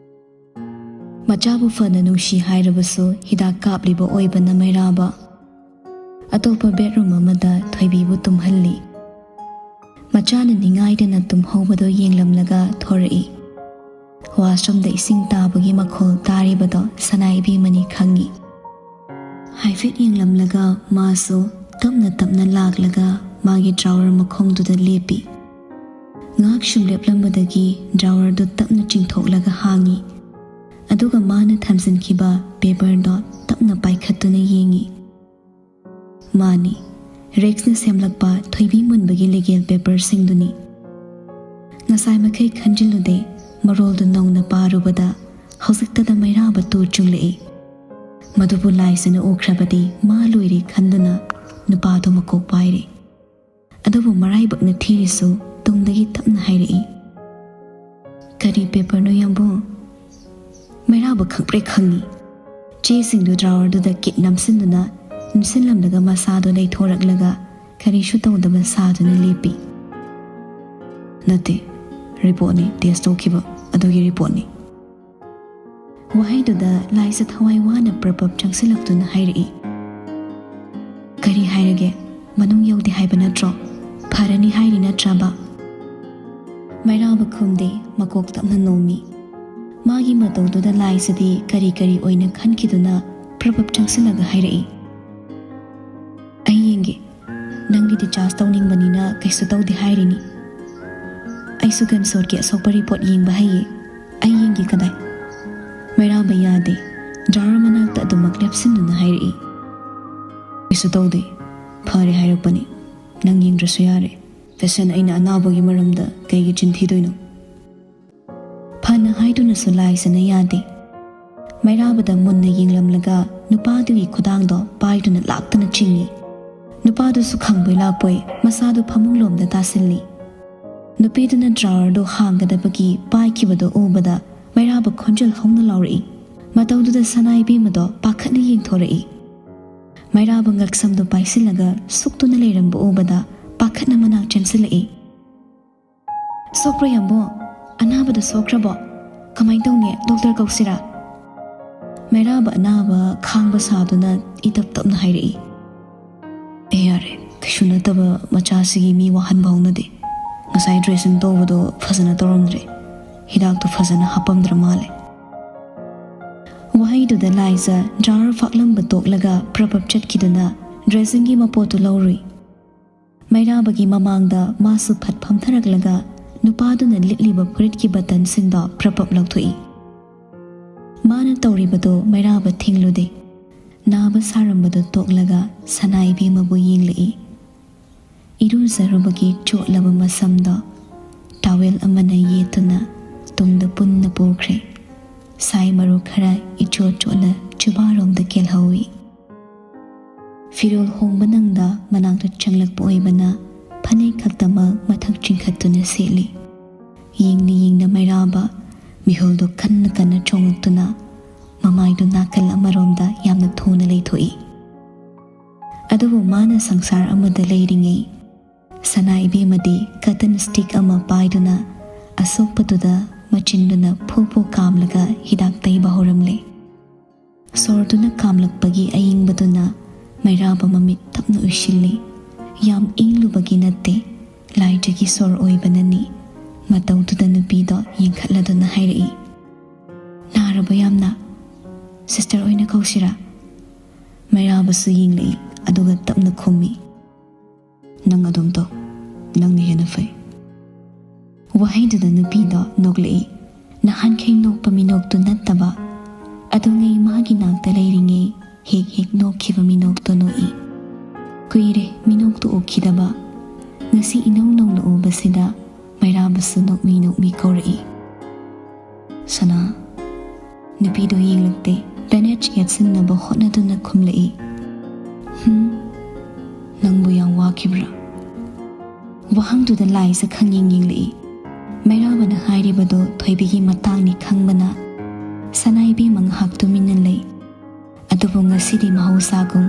ꯃꯆꯥꯕꯨ ꯐꯅ ꯅꯨꯡꯁꯤ ꯍꯥꯏꯔꯕꯁꯨ ꯍꯤꯗꯥꯛ ꯀꯥꯞꯂꯤꯕ ꯑꯣꯏꯕꯅ ꯃꯩꯔꯥꯕ꯫ ꯑꯇꯣꯞꯄ ꯕꯦꯗꯔꯨꯝ ꯑꯃꯗ ꯊꯣꯏꯕꯤꯕꯨ ꯇꯨꯝꯍꯜꯂꯤ꯫ ꯃꯆꯥꯅ ꯅꯤꯡꯉꯥꯏꯗꯅ ꯇꯨꯝꯍꯧꯕꯗꯨ ꯌꯦꯡꯂꯝꯂꯒ ꯊꯣꯔꯛꯏ꯫ ꯋꯥꯁꯔꯨꯝꯗ ꯏꯁꯤꯡ ꯇꯥꯕꯒꯤ ꯃꯈꯣꯜ ꯇꯥꯔꯤꯕꯗꯣ ꯁꯅꯥ ꯏꯕꯦꯝꯃꯅꯤ ꯈꯪꯉꯤ꯫ ꯍꯥꯏꯐꯦꯠ ꯌꯦꯡꯂꯝꯂꯒ ꯃꯥꯁꯨ ꯇꯞꯅ ꯇꯞꯅ ꯂꯥꯛꯂꯒ ꯃꯥꯒꯤ ꯗ꯭ꯔꯥꯋꯔ ꯃꯈꯣꯡꯗꯨꯗ ꯂꯦꯞꯄꯤ꯫ ꯉꯥꯏꯍꯥꯛ ꯁꯨꯝ ꯂꯦꯞꯂꯝꯕꯗꯒꯤ ꯗ꯭ꯔꯥꯋꯔꯗꯨ ꯇꯞꯅ ꯆꯤꯡꯊꯣꯛꯂꯒ ꯍꯥꯡꯉꯤ꯫ ꯑꯗꯨꯒ ꯃꯥꯅ ꯊꯝꯖꯤꯟꯈꯤꯕ ꯄꯦꯄꯔꯗꯣ ꯇꯞꯅ ꯄꯥꯏꯈꯠꯇꯨꯅ ꯌꯦꯡꯉꯤ꯫ ꯃꯥꯅꯤ, ꯔꯦꯛꯁꯅ ꯁꯦꯝꯂꯛꯄ ꯊꯣꯏꯕꯤ ꯃꯨꯟꯕꯒꯤ ꯂꯤꯒꯦꯜ ꯄꯦꯄꯔꯁꯤꯡꯗꯨꯅꯤ꯫ ꯉꯁꯥꯏ ꯃꯈꯩ ꯈꯟꯖꯤꯜꯂꯨꯗꯦ, ꯃꯔꯣꯜꯗꯨ ꯅꯧꯅ ꯄꯥꯔꯨꯕꯗ ꯍꯧꯖꯤꯛꯇꯗ ꯃꯩꯔꯥꯕ ꯇꯨ ꯆꯨꯡꯂꯛꯏ꯫ ꯃꯗꯨꯕꯨ ꯂꯥꯏꯁꯅ ꯎꯈ꯭ꯔꯕꯗꯤ ꯃꯥ ꯂꯣꯏꯔꯦ ꯈꯟꯗꯨꯅ ꯅꯨꯄꯥꯗꯨ ꯃꯀꯣꯛ ꯄꯥꯏꯔꯦ꯫ ꯑꯗꯨꯕꯨ ꯃꯔꯥꯏꯕꯛꯅ ꯊꯤꯔꯤꯁꯨ ꯇꯨꯡꯗꯒꯤ ꯇꯞꯅ ꯍꯥꯏꯔꯛꯏ, "ꯀꯔꯤ ꯄꯦꯄꯔꯅꯣ ꯌꯥꯝꯕꯨꯡ?" ꯃꯩꯔꯥꯕ ꯈꯪꯄ꯭ꯔꯦꯛ ꯈꯪꯉꯤ꯫ ꯆꯦꯁꯤꯡꯗꯨ ꯗ꯭ꯔꯥꯋꯔꯗꯨꯗ ꯀꯤꯠ ꯅꯝꯁꯤꯟꯗꯨꯅ ꯅꯝꯁꯤꯜꯂꯝꯂꯒ ꯃꯁꯥꯗꯨ ꯂꯩꯊꯣꯔꯛꯂꯒ ꯀꯔꯤꯁꯨ ꯇꯧꯗꯕ ꯁꯥꯗꯨꯅ ꯂꯦꯞꯄꯤ꯫ "ꯅꯠꯇꯦ, ꯔꯤꯄꯣꯔꯠꯅꯤ, ꯇꯦꯁ ꯇꯧꯈꯤꯕ ꯑꯗꯨꯒꯤ ꯔꯤꯄꯣꯔꯠꯅꯤ꯫" ꯋꯥꯍꯩꯗꯨꯗ ꯂꯥꯏꯁ ꯊꯋꯥꯏ ꯋꯥꯅ ꯄ꯭ꯔꯞ ꯄ꯭ꯔꯞ ꯆꯪꯁꯤꯜꯂꯛꯇꯨꯅ ꯍꯥꯏꯔꯛꯏ꯫ "ꯀꯔꯤ ꯍꯥꯏꯔꯒꯦ? ꯃꯅꯨꯡ ꯌꯧꯗꯦ ꯍꯥꯏꯕ ꯅꯠꯇ꯭ꯔꯣ? ꯐꯔꯅꯤ ꯍꯥꯏꯔꯤ ꯅꯠꯇ꯭ꯔꯕ?" ꯃꯩꯔꯥꯕ ꯈꯨꯝꯗꯦ, ꯃꯀꯣꯛ ꯇꯞꯅ ꯅꯣꯝꯃꯤ꯫ ꯃꯥꯒꯤ ꯃꯇꯧꯗꯨꯗ ꯂꯥꯏꯁꯤꯗꯤ ꯀꯔꯤ ꯀꯔꯤ ꯑꯣꯏꯅ ꯈꯟꯈꯤꯗꯨꯅ ꯄ꯭ꯔꯞ ꯄ꯭ꯔꯞ ꯆꯪꯁꯤꯜꯂꯒ ꯍꯥꯏꯔꯛꯏ, "ꯑꯩ ꯌꯦꯡꯒꯦ꯫ ꯅꯪꯒꯤ ꯗꯤꯆꯥꯔꯖ ꯇꯧꯅꯤꯡꯕꯅꯤꯅ ꯀꯩꯁꯨ ꯇꯧꯗꯦ ꯍꯥꯏꯔꯤꯅꯤ꯫ ꯑꯩꯁꯨ ꯒꯟ ꯁꯣꯠꯀꯤ ꯑꯁꯣꯛꯄ ꯔꯤꯄꯣꯔꯠ ꯌꯦꯡꯕ ꯍꯩꯌꯦ꯫ ꯑꯩ ꯌꯦꯡꯒꯦ ꯀꯗꯥꯏ?" ꯃꯩꯔꯥꯕ ꯌꯥꯗꯦ꯫ ꯗ꯭ꯔꯥꯋꯔ ꯃꯅꯥꯛꯇ ꯑꯗꯨꯃꯛ ꯂꯦꯞꯁꯤꯟꯗꯨꯅ ꯍꯥꯏꯔꯛꯏ, "ꯀꯩꯁꯨ ꯇꯧꯗꯦ꯫ ꯐꯔꯦ ꯍꯥꯏꯔꯛꯄꯅꯤ꯫ ꯅꯪ ꯌꯦꯡꯗ꯭ꯔꯁꯨ ꯌꯥꯔꯦ꯫ ꯄꯦꯁꯦꯟ ꯑꯩꯅ ꯑꯅꯥꯕꯒꯤ ꯃꯔꯝꯗ ꯀꯩꯒꯤ ꯆꯤꯟ ꯊꯤꯗꯣꯏꯅꯣ?" ꯐꯅ ꯍꯥꯏꯗꯨꯅꯁꯨ ꯂꯥꯏꯁꯅ ꯌꯥꯗꯦ꯫ ꯃꯩꯔꯥꯕꯗ ꯃꯨꯟꯅ ꯌꯦꯡꯂꯝꯂꯒ ꯅꯨꯄꯥꯗꯨꯒꯤ ꯈꯨꯗꯥꯡꯗꯣ ꯄꯥꯏꯗꯨꯅ ꯂꯥꯛꯇꯅ ꯆꯤꯡꯏ꯫ ꯅꯨꯄꯥꯗꯨꯁꯨ ꯈꯪꯕꯣꯏ ꯂꯥꯛꯄꯣꯏ ꯃꯁꯥꯗꯨ ꯐꯃꯨꯡꯂꯣꯝꯗ ꯇꯥꯁꯤꯜꯂꯤ꯫ ꯅꯨꯄꯤꯗꯨꯅ ꯗ꯭ꯔꯥꯋꯔꯗꯨ ꯍꯥꯡꯒꯗꯕꯒꯤ ꯄꯥꯏꯈꯤꯕꯗꯨ ꯎꯕꯗ ꯃꯩꯔꯥꯕ ꯈꯣꯟꯖꯦꯜ ꯍꯧꯅ ꯂꯥꯎꯔꯛꯏ꯫ ꯃꯇꯧꯗꯨꯗ ꯁꯅꯥ ꯏꯕꯦꯝꯃꯗꯣ ꯄꯥꯈꯠꯅ ꯌꯦꯡꯊꯣꯔꯛꯏ꯫ ꯃꯩꯔꯥꯕ ꯉꯛꯁꯝꯗꯨ ꯄꯥꯏꯁꯤꯜꯂꯒ ꯁꯨꯛꯇꯨꯅ ꯂꯩꯔꯝꯕ ꯎꯕꯗ ꯄꯥꯈꯠꯅ ꯃꯅꯥꯛ ꯆꯦꯟꯁꯤꯜꯂꯛꯏ꯫ "ꯁꯣꯛꯄ꯭ꯔꯣ ꯌꯥꯝꯕꯨꯡ? ꯑꯅꯥꯕꯗ ꯁꯣꯛꯈ꯭ꯔꯕꯣ? ꯀꯃꯥꯏꯅ ꯇꯧꯅꯤ? ꯗꯣꯛꯇꯔ ꯀꯧꯁꯤꯔꯥ?" ꯃꯩꯔꯥꯕ ꯑꯅꯥꯕ ꯈꯥꯡꯕ ꯁꯥꯗꯨꯅ ꯏꯇꯞ ꯇꯞꯅ ꯍꯥꯏꯔꯛꯏ, "ꯑꯦ ꯌꯥꯔꯦ, ꯀꯩꯁꯨ ꯅꯠꯇꯕ ꯃꯆꯥꯁꯤꯒꯤ ꯃꯤ ꯋꯥꯍꯟꯕ ꯍꯧꯅꯗꯦ꯫ ꯉꯁꯥꯏ ꯗ꯭ꯔꯦꯁꯤꯡ ꯇꯧꯕꯗꯣ ꯐꯖꯅ ꯇꯧꯔꯝꯗ꯭ꯔꯦ꯫ ꯍꯤꯗꯥꯛꯇꯨ ꯐꯖꯅ ꯍꯥꯞꯄꯝꯗ꯭ꯔ ꯃꯥꯜꯂꯦ꯫ ꯋꯥꯍꯩꯗꯨꯗ ꯂꯥꯏꯖ ꯗ꯭ꯔꯥꯔ ꯐꯥꯛꯂꯝꯕ ꯇꯣꯛꯂꯒ ꯄ꯭ꯔꯞ ꯄ꯭ꯔꯞ ꯆꯠꯈꯤꯗꯨꯅ ꯗ꯭ꯔꯦꯁꯤꯡꯒꯤ ꯃꯄꯣꯠꯇꯨ ꯂꯧꯔꯨꯏ꯫ ꯃꯩꯔꯥꯕꯒꯤ ꯃꯃꯥꯡꯗ ꯃꯥꯁꯨ ꯐꯠ ꯐꯝꯊꯔꯛꯂꯒ ꯅꯨꯄꯥꯗꯨꯅ ꯂꯤꯠꯂꯤꯕ ꯐꯨꯔꯤꯠꯀꯤ ꯕꯇꯟꯁꯤꯡꯗꯣ ꯄ꯭ꯔꯞ ꯄ꯭ꯔꯞ ꯂꯧꯊꯣꯛꯏ꯫ ꯃꯥꯅ ꯇꯧꯔꯤꯕꯗꯣ ꯃꯩꯔꯥꯕ ꯊꯤꯡꯂꯨꯗꯦ꯫ ꯅꯥꯕ ꯁꯥꯔꯝꯕꯗꯨ ꯇꯣꯛꯂꯒ ꯁꯅꯥ ꯏꯕꯦꯝꯃꯕꯨ ꯌꯦꯡꯂꯛꯏ꯫ ꯏꯔꯨꯖꯔꯨꯕꯒꯤ ꯆꯣꯠꯂꯕ ꯃꯁꯝꯗꯣ ꯇꯥꯋꯦꯜ ꯑꯃꯅ ꯌꯦꯠꯇꯨꯅ ꯇꯨꯡꯗ ꯄꯨꯟꯅ ꯄꯨꯈ꯭ꯔꯦ꯫ ꯁꯥꯏ ꯃꯔꯨ ꯈꯔ ꯏꯆꯣꯠ ꯆꯣꯠꯅ ꯆꯨꯕꯥꯔꯣꯝꯗ ꯀꯦꯜꯍꯧꯏ꯫ ꯐꯤꯔꯣꯜ ꯍꯣꯡꯕ ꯅꯪꯗ ꯃꯅꯥꯛꯇ ꯆꯪꯂꯛꯄ ꯑꯣꯏꯕꯅ ꯐꯅꯦꯛ ꯈꯛꯇꯃꯛ ꯃꯊꯛ ꯆꯤꯡꯈꯠꯇꯨꯅ ꯁꯦꯠꯂꯤ꯫ ꯌꯦꯡꯅ ꯌꯦꯡꯅ ꯃꯩꯔꯥꯕ ꯃꯤꯍꯨꯜꯗꯨ ꯀꯟꯅ ꯀꯟꯅ ꯆꯣꯡꯉꯛꯇꯨꯅ ꯃꯃꯥꯏꯗꯨ ꯅꯥꯀꯜ ꯑꯃꯔꯣꯝꯗ ꯌꯥꯝꯅ ꯊꯨꯅ ꯂꯩꯊꯣꯛꯏ꯫ ꯑꯗꯨꯕꯨ ꯃꯥꯅ ꯁꯪꯁꯥꯔ ꯑꯃꯗ ꯂꯩꯔꯤꯉꯩ ꯁꯅꯥ ꯏꯕꯦꯝꯃꯗꯤ ꯀꯇꯟ ꯁ꯭ꯇꯤꯛ ꯑꯃ ꯄꯥꯏꯗꯨꯅ ꯑꯁꯣꯛꯄꯗꯨꯗ ꯃꯆꯤꯟꯗꯨꯅ ꯐꯨ ꯐꯨ ꯀꯥꯝꯂꯒ ꯍꯤꯗꯥꯛ ꯇꯩꯕ ꯍꯧꯔꯝꯂꯦ꯫ ꯁꯣꯔꯗꯨꯅ ꯀꯥꯝꯂꯛꯄꯒꯤ ꯑꯏꯪꯕꯗꯨꯅ ꯃꯩꯔꯥꯕ ꯃꯃꯤꯠ ꯇꯞꯅ ꯎꯏꯁꯤꯜꯂꯤ꯫ ꯌꯥꯝ ꯏꯪꯂꯨꯕꯒꯤ ꯅꯠꯇꯦ, ꯂꯥꯏꯖꯒꯤ ꯁꯣꯔ ꯑꯣꯏꯕꯅꯅꯤ꯫ ꯃꯇꯧꯗꯨꯗ ꯅꯨꯄꯤꯗꯣ ꯌꯦꯡꯈꯠꯂꯗꯨꯅ ꯍꯥꯏꯔꯛꯏ, "ꯅꯥꯔꯕ ꯌꯥꯝꯅ? ꯁꯤꯁꯇꯔ ꯑꯣꯏꯅ ꯀꯧꯁꯤꯔꯥ?" ꯃꯩꯔꯥꯕꯁꯨ ꯌꯦꯡꯂꯛꯏ, ꯑꯗꯨꯒ ꯇꯞꯅ ꯈꯨꯝꯃꯤ, "ꯅꯪ ꯑꯗꯨꯝ ꯇꯧ, ꯅꯪꯅ ꯍꯦꯟꯅ ꯐꯩ꯫" ꯋꯥꯍꯩꯗꯨꯗ ꯅꯨꯄꯤꯗꯣ ꯅꯣꯛꯂꯛꯏ꯫ ꯅꯍꯥꯟꯈꯩ ꯅꯣꯛꯄ ꯃꯤꯅꯣꯛꯇꯨ ꯅꯠꯇꯕ, ꯑꯗꯨꯉꯩ ꯃꯥꯒꯤ ꯅꯥꯛꯇ ꯂꯩꯔꯤꯉꯩ ꯍꯦꯛ ꯍꯦꯛ ꯅꯣꯛꯈꯤꯕ ꯃꯤꯅꯣꯛꯇꯣ ꯅꯣꯛꯏ꯫ ꯀꯨꯏꯔꯦ ꯃꯤꯅꯣꯛꯇꯨ ꯎꯈꯤꯗꯕ꯫ ꯉꯁꯤ ꯏꯅꯧ ꯅꯧꯅ ꯎꯕꯁꯤꯗ ꯃꯩꯔꯥꯕꯁꯨ ꯅꯣꯛꯃꯤ ꯅꯣꯛꯃꯤ ꯀꯧꯔꯛꯏ, "ꯁꯅꯥ?" ꯅꯨꯄꯤꯗꯨ ꯌꯦꯡꯂꯛꯇꯦ꯫ ꯕꯦꯟꯗꯦꯖ ꯌꯦꯠꯁꯤꯟꯅꯕ ꯍꯣꯠꯅꯗꯨꯅ ꯈꯨꯝꯂꯛꯏ, "ꯍꯨꯝ, ꯅꯪꯕꯨ ꯌꯥꯝ ꯋꯥꯈꯤꯕ꯭ꯔꯥ?" ꯋꯥꯍꯪꯗꯨꯗ ꯂꯥꯏꯖ ꯈꯪꯌꯦꯡ ꯌꯦꯡꯂꯛꯏ꯫ ꯃꯩꯔꯥꯕꯅ ꯍꯥꯏꯔꯤꯕꯗꯨ ꯊꯣꯏꯕꯤꯒꯤ ꯃꯇꯥꯡꯅꯤ ꯈꯪꯕꯅ ꯁꯅꯥ ꯏꯕꯦꯝꯃ ꯉꯥꯏꯍꯥꯛ ꯇꯨꯃꯤꯟꯅ ꯂꯩ꯫ ꯑꯗꯨꯕꯨ ꯉꯁꯤꯗꯤ ꯃꯍꯧꯁꯥꯒꯨꯝ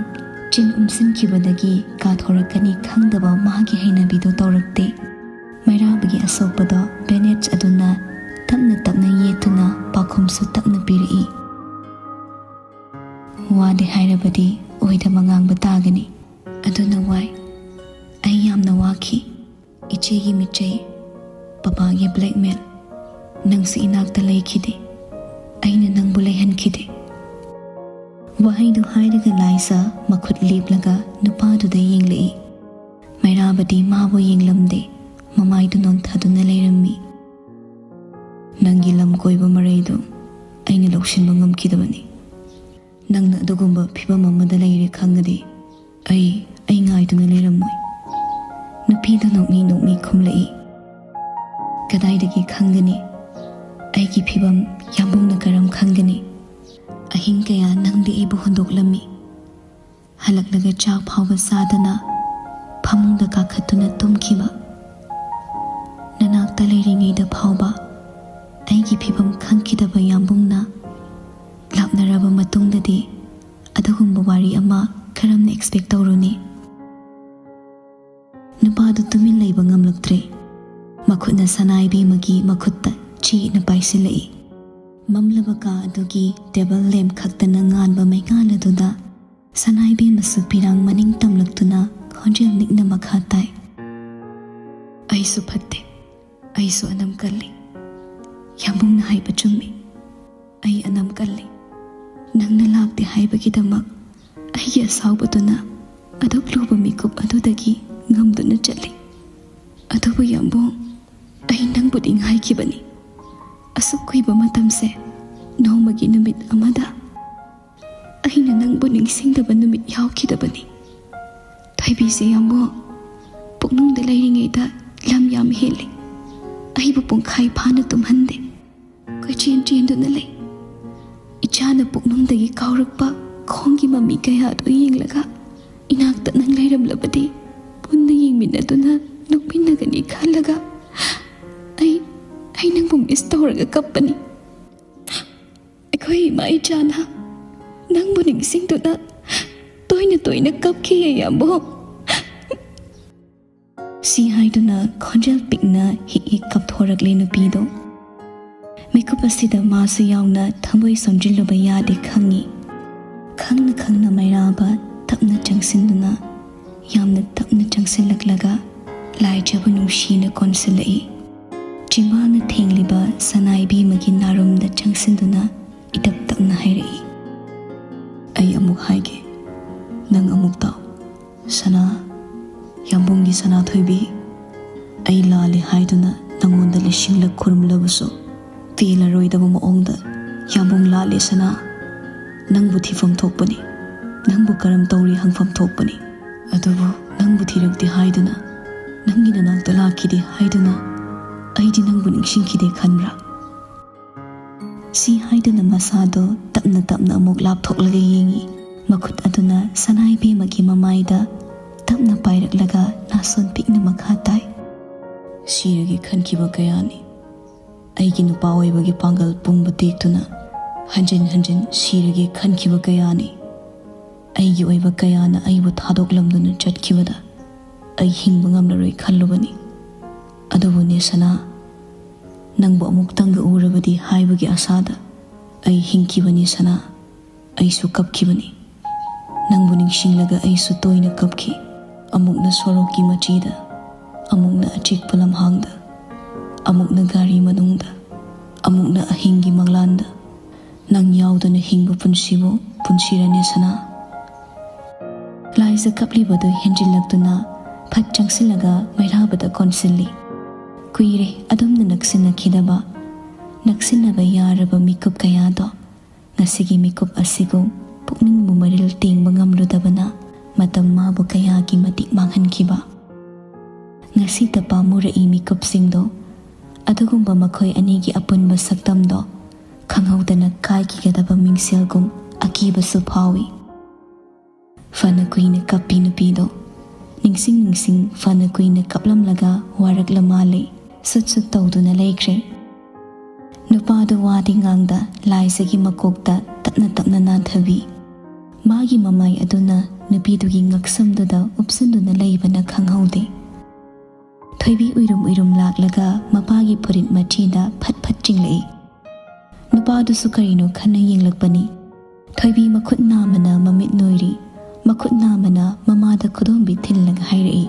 ꯆꯤꯟ ꯎꯝꯁꯤꯟꯈꯤꯕꯗꯒꯤ ꯀꯥꯊꯣꯔꯛꯀꯅꯤ ꯈꯪꯗꯕ ꯃꯥꯒꯤ ꯍꯩꯅꯕꯤꯗꯨ ꯇꯧꯔꯛꯇꯦ꯫ ꯃꯩꯔꯥꯕꯒꯤ ꯑꯁꯣꯛꯄꯗꯣ ꯕꯦꯟꯗꯦꯖ ꯑꯗꯨꯅ ꯇꯞꯅ ꯇꯞꯅ ꯌꯦꯠꯇꯨꯅ ꯄꯥꯎꯈꯨꯝꯁꯨ ꯇꯞꯅ ꯄꯤꯔꯛꯏ, "ꯋꯥꯗꯦ ꯍꯥꯏꯔꯕꯗꯤ ꯑꯣꯏꯗꯕ ꯉꯥꯡꯕ ꯇꯥꯒꯅꯤ꯫ ꯑꯗꯨꯅ ꯋꯥꯏ꯫ ꯑꯩ ꯌꯥꯝꯅ ꯋꯥꯈꯤ꯫ ꯏꯆꯦꯒꯤ ꯃꯤꯆꯩ, ꯄꯄꯥꯒꯤ ꯕ꯭ꯂꯦꯛꯃꯦꯜ, ꯅꯪꯁꯨ ꯏꯅꯥꯛꯇ ꯂꯩꯈꯤꯗꯦ꯫ ꯑꯩꯅ ꯅꯪꯕꯨ ꯂꯩꯍꯟꯈꯤꯗꯦ꯫ ꯋꯥꯍꯩꯗꯨ ꯍꯥꯏꯔꯒ ꯂꯥꯏꯖꯥ ꯃꯈꯨꯠ ꯂꯦꯞꯂꯒ ꯅꯨꯄꯥꯗꯨꯗ ꯌꯦꯡꯂꯛꯏ꯫ ꯃꯩꯔꯥꯕꯗꯤ ꯃꯥꯕꯨ ꯌꯦꯡꯂꯝꯗꯦ, ꯃꯃꯥꯏꯗꯨ ꯅꯣꯟꯊꯗꯨꯅ ꯂꯩꯔꯝꯃꯤ꯫ "ꯅꯪꯒꯤ ꯂꯝ ꯀꯣꯏꯕ ꯃꯔꯩꯗꯨ ꯑꯩꯅ ꯂꯧꯁꯤꯟꯕ ꯉꯝꯈꯤꯗꯕꯅꯤ꯫ ꯅꯪꯅ ꯑꯗꯨꯒꯨꯝꯕ ꯐꯤꯚꯝ ꯑꯃꯗ ꯂꯩꯔꯦ ꯈꯪꯉꯗꯤ ꯑꯩ, ꯑꯩ ꯉꯥꯏꯗꯨꯅ ꯂꯩꯔꯝꯃꯣꯏ꯫" ꯅꯨꯄꯤꯗꯨ ꯅꯣꯛꯃꯤ ꯅꯣꯛꯃꯤ ꯈꯨꯝꯂꯛꯏ꯫ "ꯀꯗꯥꯏꯗꯒꯤ ꯈꯪꯒꯅꯤ? ꯑꯩꯒꯤ ꯐꯤꯚꯝ ꯌꯥꯝꯕꯨꯡꯅ ꯀꯔꯝ ꯈꯪꯒꯅꯤ? ꯑꯍꯤꯡ ꯀꯌꯥ ꯅꯪꯗꯤ ꯑꯩꯕꯨ ꯍꯨꯟꯗꯣꯛꯂꯝꯃꯤ꯫ ꯍꯜꯂꯛꯂꯒ ꯆꯥꯛ ꯐꯥꯎꯕ ꯆꯥꯗꯅ ꯐꯃꯨꯡꯗ ꯀꯥꯈꯠꯇꯨꯅ ꯇꯨꯝꯈꯤꯕ꯫ ꯅꯅꯥꯛꯇ ꯂꯩꯔꯤꯉꯩꯗ ꯐꯥꯎꯕ ꯑꯩꯒꯤ ꯐꯤꯚꯝ ꯈꯪꯈꯤꯗꯕ ꯌꯥꯝꯕꯨꯡꯅ ꯂꯥꯞꯅꯔꯕ ꯃꯇꯨꯡꯗꯗꯤ ꯑꯗꯨꯒꯨꯝꯕ ꯋꯥꯔꯤ ꯑꯃ ꯀꯔꯝꯅ expect ꯇꯧꯔꯨꯅꯤ?" ꯅꯨꯄꯥꯗꯨ ꯇꯨꯃꯤꯟ ꯂꯩꯕ ꯉꯝꯂꯛꯇ꯭ꯔꯦ꯫ ꯃꯈꯨꯠꯅ ꯁꯅꯥ ꯏꯕꯦꯝꯃꯒꯤ ꯃꯈꯨꯠꯇ ꯆꯦꯠꯅ ꯄꯥꯏꯁꯤꯜꯂꯛꯏ꯫ ꯃꯝꯂꯕ ꯀꯥ ꯑꯗꯨꯒꯤ table lamp ꯈꯛꯇꯅ ꯉꯥꯟꯕ ꯃꯩꯉꯥꯜ ꯑꯗꯨꯗ ꯁꯅꯥ ꯏꯕꯦꯝꯃꯁꯨ ꯄꯤꯔꯥꯡ ꯃꯅꯤꯡ ꯇꯝꯂꯛꯇꯨꯅ ꯈꯣꯟꯖꯦꯜ ꯅꯤꯛꯅ ꯃꯈꯥ ꯇꯥꯏ꯫ "ꯑꯩꯁꯨ ꯐꯠꯇꯦ, ꯑꯩꯁꯨ ꯑꯅꯝ ꯀꯜꯂꯤ꯫ ꯌꯥꯝꯕꯨꯡꯅ ꯍꯥꯏꯕ ꯆꯨꯝꯃꯤ꯫ ꯑꯩ ꯑꯅꯝ ꯀꯜꯂꯤ꯫ ꯅꯪꯅ ꯂꯥꯛꯇꯦ ꯍꯥꯏꯕꯒꯤꯗꯃꯛ ꯑꯩꯒꯤ ꯑꯁꯥꯎꯕꯗꯨꯅ ꯑꯗꯨꯛ ꯂꯨꯕ ꯃꯤꯀꯨꯞ ꯑꯗꯨꯗꯒꯤ ꯉꯝꯗꯨꯅ ꯆꯠꯂꯤ꯫ ꯑꯗꯨꯕꯨ ꯌꯥꯝꯕꯨꯡ, ꯑꯩ ꯅꯪꯕꯨꯗꯤ ꯉꯥꯏꯈꯤꯕꯅꯤ꯫ ꯑꯁꯨꯛ ꯀꯨꯏꯕ ꯃꯇꯝꯁꯦ ꯅꯣꯡꯃꯒꯤ ꯅꯨꯃꯤꯠ ꯑꯃꯗ ꯑꯩꯅ ꯅꯪꯕꯨ ꯅꯤꯡꯁꯤꯡꯗꯕ ꯅꯨꯃꯤꯠ ꯌꯥꯎꯈꯤꯗꯕꯅꯤ꯫ ꯊꯣꯏꯕꯤꯁꯦ ꯌꯥꯝꯕꯨꯡ, ꯄꯨꯛꯅꯨꯡꯗ ꯂꯩꯔꯤꯉꯩꯗ ꯂꯝ ꯌꯥꯝ ꯍꯦꯜꯂꯤ꯫ ꯑꯩꯕꯨ ꯄꯨꯡꯈꯥꯏ ꯐꯥꯅ ꯇꯨꯝꯍꯟꯗꯦ꯫ ꯀꯣꯏꯆꯦꯟ ꯆꯦꯟꯗꯨꯅ ꯂꯩ꯫ ꯏꯆꯥꯅ ꯄꯨꯛꯅꯨꯡꯗꯒꯤ ꯀꯥꯎꯔꯛꯄ ꯈꯣꯡꯒꯤ ꯃꯃꯤ ꯀꯌꯥꯗꯨ ꯌꯦꯡꯂꯒ ꯏꯅꯥꯛꯇ ꯅꯪ ꯂꯩꯔꯝꯂꯕꯗꯤ ꯄꯨꯟꯅ ꯌꯦꯡꯃꯤꯟꯅꯗꯨꯅ ꯅꯣꯛꯃꯤꯟꯅꯒꯅꯤ ꯈꯜꯂꯒ ꯑꯩ, ꯑꯩ ꯅꯪꯕꯨ miss ꯇꯧꯔꯒ ꯀꯞꯄꯅꯤ꯫ ꯑꯩꯈꯣꯏ ꯏꯃꯥ ꯏꯆꯥꯅ ꯅꯪꯕꯨ ꯅꯤꯡꯁꯤꯡꯗꯨꯅ ꯇꯣꯏꯅ ꯇꯣꯏꯅ ꯀꯞꯈꯤꯌꯦ ꯌꯥꯝꯕꯨꯡ꯫" ꯁꯤ ꯍꯥꯏꯗꯨꯅ ꯈꯣꯟꯖꯦꯜ ꯄꯤꯛꯅ ꯍꯤꯛ ꯍꯤꯛ ꯀꯞꯊꯣꯔꯛꯂꯦ ꯅꯨꯄꯤꯗꯣ꯫ ꯃꯤꯀꯨꯞ ꯑꯁꯤꯗ ꯃꯥꯁꯨ ꯌꯥꯎꯅ ꯊꯃꯣꯏ ꯁꯣꯟꯖꯤꯜꯂꯨꯕ ꯌꯥꯗꯦ ꯈꯪꯉꯤ꯫ ꯈꯪꯅ ꯈꯪꯅ ꯃꯩꯔꯥꯕ ꯇꯞꯅ ꯆꯪꯁꯤꯟꯗꯨꯅ, ꯌꯥꯝꯅ ꯇꯞꯅ ꯆꯪꯁꯤꯜꯂꯛꯂꯒ ꯂꯥꯏꯖꯕꯨ ꯅꯨꯡꯁꯤꯅ ꯀꯣꯟꯁꯤꯜꯂꯛꯏ꯫ ꯏꯃꯥꯅ ꯊꯦꯡꯂꯤꯕ ꯁꯅꯥ ꯏꯕꯦꯝꯃꯒꯤ ꯅꯥꯔꯨꯝꯗ ꯆꯪꯁꯤꯟꯗꯨꯅ ꯏꯇꯞ ꯇꯞꯅ ꯍꯥꯏꯔꯛꯏ꯫ "ꯑꯩ ꯑꯃꯨꯛ ꯍꯥꯏꯒꯦ, ꯅꯪ ꯑꯃꯨꯛ ꯇꯥꯎ꯫ ꯁꯅꯥ, ꯌꯥꯝꯕꯨꯡꯒꯤ ꯁꯅꯥꯊꯣꯏꯕꯤ, ꯑꯩ ꯂꯥꯜꯂꯦ ꯍꯥꯏꯗꯨꯅ ꯅꯪꯉꯣꯟꯗ ꯂꯤꯁꯤꯡꯂꯛ ꯈꯨꯔꯨꯝꯂꯕꯁꯨ ꯄꯦꯜꯂꯔꯣꯏꯗꯕ ꯃꯑꯣꯡꯗ, "ꯌꯥꯝꯕꯨꯡ ꯂꯥꯜꯂꯦ ꯁꯅꯥ, ꯅꯪꯕꯨ ꯊꯤꯐꯝ ꯊꯣꯛꯄꯅꯤ, ꯅꯪꯕꯨ ꯀꯔꯝ ꯇꯧꯔꯤ ꯍꯪꯐꯝ ꯊꯣꯛꯄꯅꯤ, ꯑꯗꯨꯕꯨ ꯅꯪꯕꯨ ꯊꯤꯔꯛꯇꯦ ꯍꯥꯏꯗꯨꯅ, ꯅꯪꯒꯤ ꯅꯅꯥꯛꯇ ꯂꯥꯛꯈꯤꯗꯦ ꯍꯥꯏꯗꯨꯅ ꯑꯩꯗꯤ ꯅꯪꯕꯨ ꯅꯤꯡꯁꯤꯡꯈꯤꯗꯦ ꯈꯟꯕ꯭ꯔꯥ?" ꯁꯤ ꯍꯥꯏꯗꯨꯅ ꯃꯁꯥꯗꯣ ꯇꯞꯅ ꯇꯞꯅ ꯑꯃꯨꯛ ꯂꯥꯞꯊꯣꯛꯂꯒ ꯌꯦꯡꯉꯤ꯫ ꯃꯈꯨꯠ ꯑꯗꯨꯅ ꯁꯅꯥ ꯏꯕꯦꯝꯃꯒꯤ ꯃꯃꯥꯏꯗ ꯇꯞꯅ ꯄꯥꯏꯔꯛꯂꯒ ꯅꯥꯁꯣꯟ ꯄꯤꯛꯅ ꯃꯈꯥ ꯇꯥꯏ꯫ "ꯁꯤꯔꯒꯦ ꯈꯟꯈꯤꯕ ꯀꯌꯥꯅꯤ꯫ ꯑꯩꯒꯤ ꯅꯨꯄꯥ ꯑꯣꯏꯕꯒꯤ ꯄꯥꯡꯒꯜ ꯄꯨꯝꯕ ꯇꯦꯛꯇꯨꯅ ꯍꯟꯖꯤꯟ ꯍꯟꯖꯤꯟ ꯁꯤꯔꯒꯦ ꯈꯟꯈꯤꯕ ꯀꯌꯥꯅꯤ꯫ ꯑꯩꯒꯤ ꯑꯣꯏꯕ ꯀꯌꯥꯅ ꯑꯩꯕꯨ ꯊꯥꯗꯣꯛꯂꯝꯗꯨꯅ ꯆꯠꯈꯤꯕꯗ ꯑꯩ ꯍꯤꯡꯕ ꯉꯝꯂꯔꯣꯏ ꯈꯜꯂꯨꯕꯅꯤ꯫ ꯑꯗꯨꯕꯨꯅꯦ ꯁꯅꯥ, ꯅꯪꯕꯨ ꯑꯃꯨꯛꯇꯪꯒ ꯎꯔꯕꯗꯤ ꯍꯥꯏꯕꯒꯤ ꯑꯁꯥꯗ ꯑꯩ ꯍꯤꯡꯈꯤꯕꯅꯤ ꯁꯅꯥ, ꯑꯩꯁꯨ ꯀꯞꯈꯤꯕꯅꯤ꯫ ꯅꯪꯕꯨ ꯅꯤꯡꯁꯤꯡꯂꯒ ꯑꯩꯁꯨ ꯇꯣꯏꯅ ꯀꯞꯈꯤ꯫ ꯑꯃꯨꯛꯅ ꯁꯣꯔꯣꯛꯀꯤ ꯃꯆꯤꯗ, ꯑꯃꯨꯛꯅ ꯑꯆꯤꯛꯄ ꯂꯝꯍꯥꯡꯗ, ꯑꯃꯨꯛꯅ ꯒꯥꯔꯤ ꯃꯅꯨꯡꯗ, ꯑꯃꯨꯛꯅ ꯑꯍꯤꯡꯒꯤ ꯃꯪꯂꯥꯟꯗ꯫ ꯅꯪ ꯌꯥꯎꯗꯅ ꯍꯤꯡꯕ ꯄꯨꯟꯁꯤꯕꯨ ꯄꯨꯟꯁꯤꯔꯅꯦ ꯁꯅꯥ?" ꯂꯥꯏꯖ ꯀꯞꯂꯤꯕꯗꯨ ꯍꯦꯟꯖꯤꯜꯂꯛꯇꯨꯅ ꯐꯠ ꯆꯪꯁꯤꯜꯂꯒ ꯃꯩꯔꯥꯕꯗ ꯀꯣꯟꯁꯤꯜꯂꯤ꯫ ꯀꯨꯏꯔꯦ ꯑꯗꯨꯝꯅ ꯅꯛꯁꯤꯟꯅꯈꯤꯗꯕ, ꯅꯛꯁꯤꯟꯅꯕ ꯌꯥꯔꯕ ꯃꯤꯀꯨꯞ ꯀꯌꯥꯗꯣ꯫ ꯉꯁꯤꯒꯤ ꯃꯤꯀꯨꯞ ꯑꯁꯤꯒꯨꯝ ꯄꯨꯛꯅꯤꯡꯕꯨ ꯃꯔꯤꯜ ꯇꯦꯡꯕ ꯉꯝꯂꯨꯗꯕꯅ ꯃꯇꯝ ꯃꯥꯕꯨ ꯀꯌꯥꯒꯤ ꯃꯇꯤꯛ ꯃꯥꯡꯍꯟꯈꯤꯕ꯫ ꯉꯁꯤꯇ ꯄꯥꯝꯃꯨꯔꯛꯏ ꯃꯤꯀꯨꯞꯁꯤꯡꯗꯣ꯫ ꯑꯗꯨꯒꯨꯝꯕ ꯃꯈꯣꯏ ꯑꯅꯤꯒꯤ ꯑꯄꯨꯟꯕ ꯁꯛꯇꯝꯗꯣ ꯈꯪꯍꯧꯗꯅ ꯀꯥꯏꯈꯤꯒꯗꯕ ꯃꯤꯡꯁꯦꯜꯒꯨꯝ ꯑꯀꯤꯕꯁꯨ ꯐꯥꯎꯏ꯫ ꯐꯅ ꯀꯨꯏꯅ ꯀꯞꯄꯤ ꯅꯨꯄꯤꯗꯣ꯫ ꯅꯤꯡꯁꯤꯡ ꯅꯤꯡꯁꯤꯡ ꯐꯅ ꯀꯨꯏꯅ ꯀꯞꯂꯝꯂꯒ ꯋꯥꯔꯛꯂ ꯃꯥꯜꯂꯦ꯫ ꯁꯨꯠ ꯁꯨꯠ ꯇꯧꯗꯨꯅ ꯂꯩꯈ꯭ꯔꯦ꯫ ꯅꯨꯄꯥꯗꯨ ꯋꯥꯗꯤ ꯉꯥꯡꯗ ꯂꯥꯏꯖꯒꯤ ꯃꯀꯣꯛꯇ ꯇꯞꯅ ꯇꯞꯅ ꯅꯥꯟꯊꯕꯤ꯫ ꯃꯥꯒꯤ ꯃꯃꯥꯏ ꯑꯗꯨꯅ ꯅꯨꯄꯤꯗꯨꯒꯤ ꯉꯛꯁꯝꯗꯨꯗ ꯎꯞꯁꯤꯟꯗꯨꯅ ꯂꯩꯕꯅ ꯈꯪꯍꯧꯗꯦ꯫ ꯊꯣꯏꯕꯤ ꯎꯏꯔꯨꯝ ꯎꯏꯔꯨꯝ ꯂꯥꯛꯂꯒ ꯃꯄꯥꯒꯤ ꯐꯨꯔꯤꯠ ꯃꯆꯤꯗ ꯐꯠ ꯐꯠ ꯆꯤꯡꯂꯛꯏ꯫ ꯅꯨꯄꯥꯗꯨꯁꯨ ꯀꯔꯤꯅꯣ ꯈꯟꯅ ꯌꯦꯡꯂꯛꯄꯅꯤ꯫ ꯊꯣꯏꯕꯤ ꯃꯈꯨꯠ ꯅꯥꯝꯃꯅ ꯃꯃꯤꯠ ꯅꯣꯏꯔꯤ꯫ ꯃꯈꯨꯠ ꯅꯥꯝꯃꯅ ꯃꯃꯥꯗ ꯈꯨꯗꯣꯝꯕꯤ ꯊꯤꯜꯂꯒ ꯍꯥꯏꯔꯛꯏ,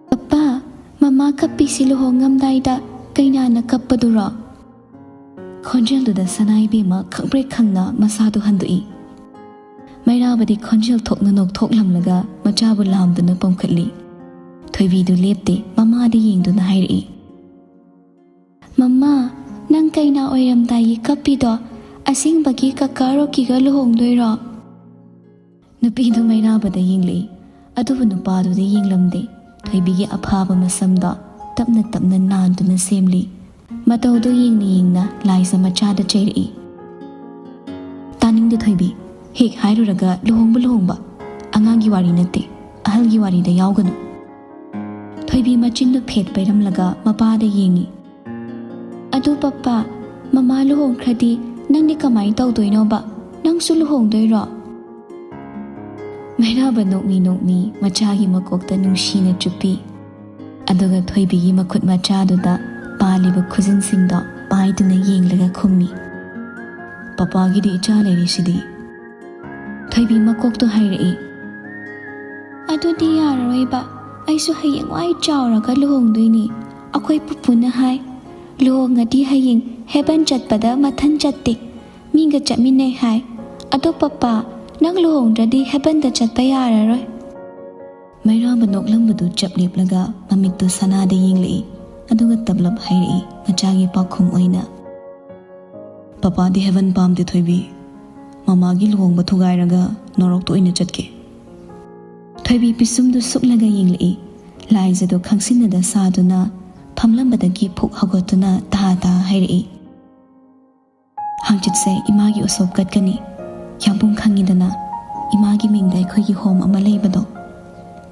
"ꯄꯄꯥ, ꯃꯃꯥ ꯀꯞꯄꯤꯁꯤ ꯂꯨꯍꯣꯡꯉꯝꯗꯥꯏꯗ ꯀꯩꯅꯥꯅ ꯀꯞꯄꯗꯨꯔꯣ? ꯈꯣꯟꯖꯦꯜꯗꯨꯗ ꯁꯅꯥ ꯏꯕꯦꯝꯃ ꯈꯪꯄ꯭ꯔꯦꯛ ꯈꯪꯅ ꯃꯁꯥꯗꯨ ꯍꯟꯗꯣꯛꯏ꯫ ꯃꯩꯔꯥꯕꯗꯤ ꯈꯣꯟꯖꯦꯜ ꯊꯣꯛꯅ ꯅꯣꯛꯊꯣꯛꯂꯝꯂꯒ ꯃꯆꯥꯕꯨ ꯂꯥꯝꯗꯨꯅ ꯄꯣꯝꯈꯠꯂꯤ꯫ ꯊꯣꯏꯕꯤꯗꯨ ꯂꯦꯞꯇꯦ, ꯃꯃꯥꯗ ꯌꯦꯡꯗꯨꯅ ꯍꯥꯏꯔꯛꯏ, "ꯃꯃꯥ, ꯅꯪ ꯀꯩꯅꯥ ꯑꯣꯏꯔꯝꯗꯥꯏꯒꯤ ꯀꯞꯄꯤꯗꯣ ꯑꯁꯦꯡꯕꯒꯤ ꯀꯀꯥ ꯔꯣꯀꯤꯒ ꯂꯨꯍꯣꯡꯗꯣꯏꯔꯣ?" ꯅꯨꯄꯤꯗꯨ ꯃꯩꯔꯥꯕꯗ ꯌꯦꯡꯂꯛꯏ, ꯑꯗꯨꯕꯨ ꯅꯨꯄꯥꯗꯨꯗꯤ ꯌꯦꯡꯂꯝꯗꯦ꯫ ꯊꯣꯏꯕꯤꯒꯤ ꯑꯐꯥꯕ ꯃꯁꯝꯗꯣ ꯇꯞꯅ ꯇꯞꯅ ꯅꯥꯟꯗꯨꯅ ꯁꯦꯝꯂꯤ꯫ ꯃꯇꯧꯗꯨ ꯌꯦꯡꯅ ꯌꯦꯡꯅ ꯂꯥꯏꯖ ꯃꯆꯥꯗ ꯆꯩꯔꯛꯏ, "ꯇꯥꯅꯤꯡꯗꯦ ꯊꯣꯏꯕꯤ, ꯍꯦꯛ ꯍꯥꯏꯔꯨꯔꯒ ꯂꯨꯍꯣꯡꯕ ꯂꯨꯍꯣꯡꯕ꯫ ꯑꯉꯥꯡꯒꯤ ꯋꯥꯔꯤ ꯅꯠꯇꯦ, ꯑꯍꯜꯒꯤ ꯋꯥꯔꯤꯗ ꯌꯥꯎꯒꯅꯨ꯫" ꯊꯣꯏꯕꯤ ꯃꯆꯤꯟꯗꯨ ꯐꯦꯠ ꯄꯩꯔꯝꯂꯒ ꯃꯄꯥꯗ ꯌꯦꯡꯉꯤ꯫ "ꯑꯗꯨ ꯄꯄꯥ, ꯃꯃꯥ ꯂꯨꯍꯣꯡꯈ꯭ꯔꯗꯤ ꯅꯪꯗꯤ ꯀꯃꯥꯏꯅ ꯇꯧꯗꯣꯏꯅꯣꯕ? ꯅꯪꯁꯨ ꯂꯨꯍꯣꯡꯗꯣꯏꯔꯣ?" ꯃꯩꯔꯥꯕ ꯅꯣꯛꯃꯤ ꯅꯣꯛꯃꯤ ꯃꯆꯥꯒꯤ ꯃꯀꯣꯛꯇ ꯅꯨꯡꯁꯤꯅ ꯆꯨꯞꯄꯤ꯫ ꯑꯗꯨꯒ ꯊꯣꯏꯕꯤꯒꯤ ꯃꯈꯨꯠ ꯃꯆꯥꯗꯨꯗ ꯄꯥꯜꯂꯤꯕ ꯈꯨꯖꯤꯟꯁꯤꯡꯗꯣ ꯄꯥꯏꯗꯨꯅ ꯌꯦꯡꯂꯒ ꯈꯨꯝꯃꯤ, "ꯄꯄꯥꯒꯤꯗꯤ ꯏꯆꯥ ꯂꯩꯔꯤꯁꯤꯗꯤ꯫" ꯊꯣꯏꯕꯤ ꯃꯀꯣꯛꯇꯣ ꯍꯥꯏꯔꯛꯏ, "ꯑꯗꯨꯗꯤ ꯌꯥꯔꯔꯣꯏꯕ, ꯑꯩꯁꯨ ꯍꯌꯦꯡꯋꯥꯏ ꯆꯥꯎꯔꯒ ꯂꯨꯍꯣꯡꯗꯣꯏꯅꯤ꯫ ꯑꯩꯈꯣꯏ ꯄꯨꯄꯨꯅ ꯍꯥꯏ, ꯂꯨꯍꯣꯡꯉꯗꯤ ꯍꯌꯦꯡ ꯍꯦꯕꯟ ꯆꯠꯄꯗ ꯃꯊꯟ ꯆꯠꯇꯦ, ꯃꯤꯒ ꯆꯠꯃꯤꯟꯅꯩ ꯍꯥꯏ꯫ ꯑꯗꯣ ꯄꯄꯥ, ꯅꯪ ꯂꯨꯍꯣꯡꯗ꯭ꯔꯗꯤ ꯍꯦꯕꯟꯗ ꯆꯠꯄ ꯌꯥꯔꯔꯣꯏ꯫" ꯃꯩꯔꯥꯕ ꯅꯣꯛꯂꯝꯕꯗꯨ ꯆꯞ ꯂꯦꯞꯂꯒ ꯃꯃꯤꯠꯇꯨ ꯁꯅꯥꯗ ꯌꯦꯡꯂꯛꯏ, ꯑꯗꯨꯒ ꯇꯞꯂꯞ ꯍꯥꯏꯔꯛꯏ ꯃꯆꯥꯒꯤ ꯄꯥꯎꯈꯨꯝ ꯑꯣꯏꯅ, "ꯄꯄꯥꯗꯤ ꯍꯦꯕꯟ ꯄꯥꯝꯗꯦ ꯊꯣꯏꯕꯤ, ꯃꯃꯥꯒꯤ ꯂꯨꯍꯣꯡꯕ ꯊꯨꯒꯥꯏꯔꯒ ꯅꯣꯔꯣꯛꯇ ꯑꯣꯏꯅ ꯆꯠꯀꯦ꯫" ꯊꯣꯏꯕꯤ ꯄꯤꯁꯨꯝꯗꯨ ꯁꯨꯞꯂꯒ ꯌꯦꯡꯂꯛꯏ, ꯂꯥꯏꯖꯗꯨ ꯈꯪꯁꯤꯟꯅꯗ ꯁꯥꯗꯨꯅ ꯐꯝꯂꯝꯕꯗꯒꯤ ꯐꯨꯛ ꯍꯧꯒꯠꯇꯨꯅ ꯇꯍꯥ ꯇꯍꯥ ꯍꯥꯏꯔꯛꯏ, "ꯍꯥꯡꯆꯤꯠꯁꯦ ꯏꯃꯥꯒꯤ ꯎꯁꯣꯞ ꯀꯠꯀꯅꯤ꯫ ꯌꯥꯝꯕꯨꯡ ꯈꯪꯉꯤꯗꯅ, ꯏꯃꯥꯒꯤ ꯃꯤꯡꯗ ꯑꯩꯈꯣꯏꯒꯤ ꯍꯣꯝ ꯑꯃ ꯂꯩꯕꯗꯣ꯫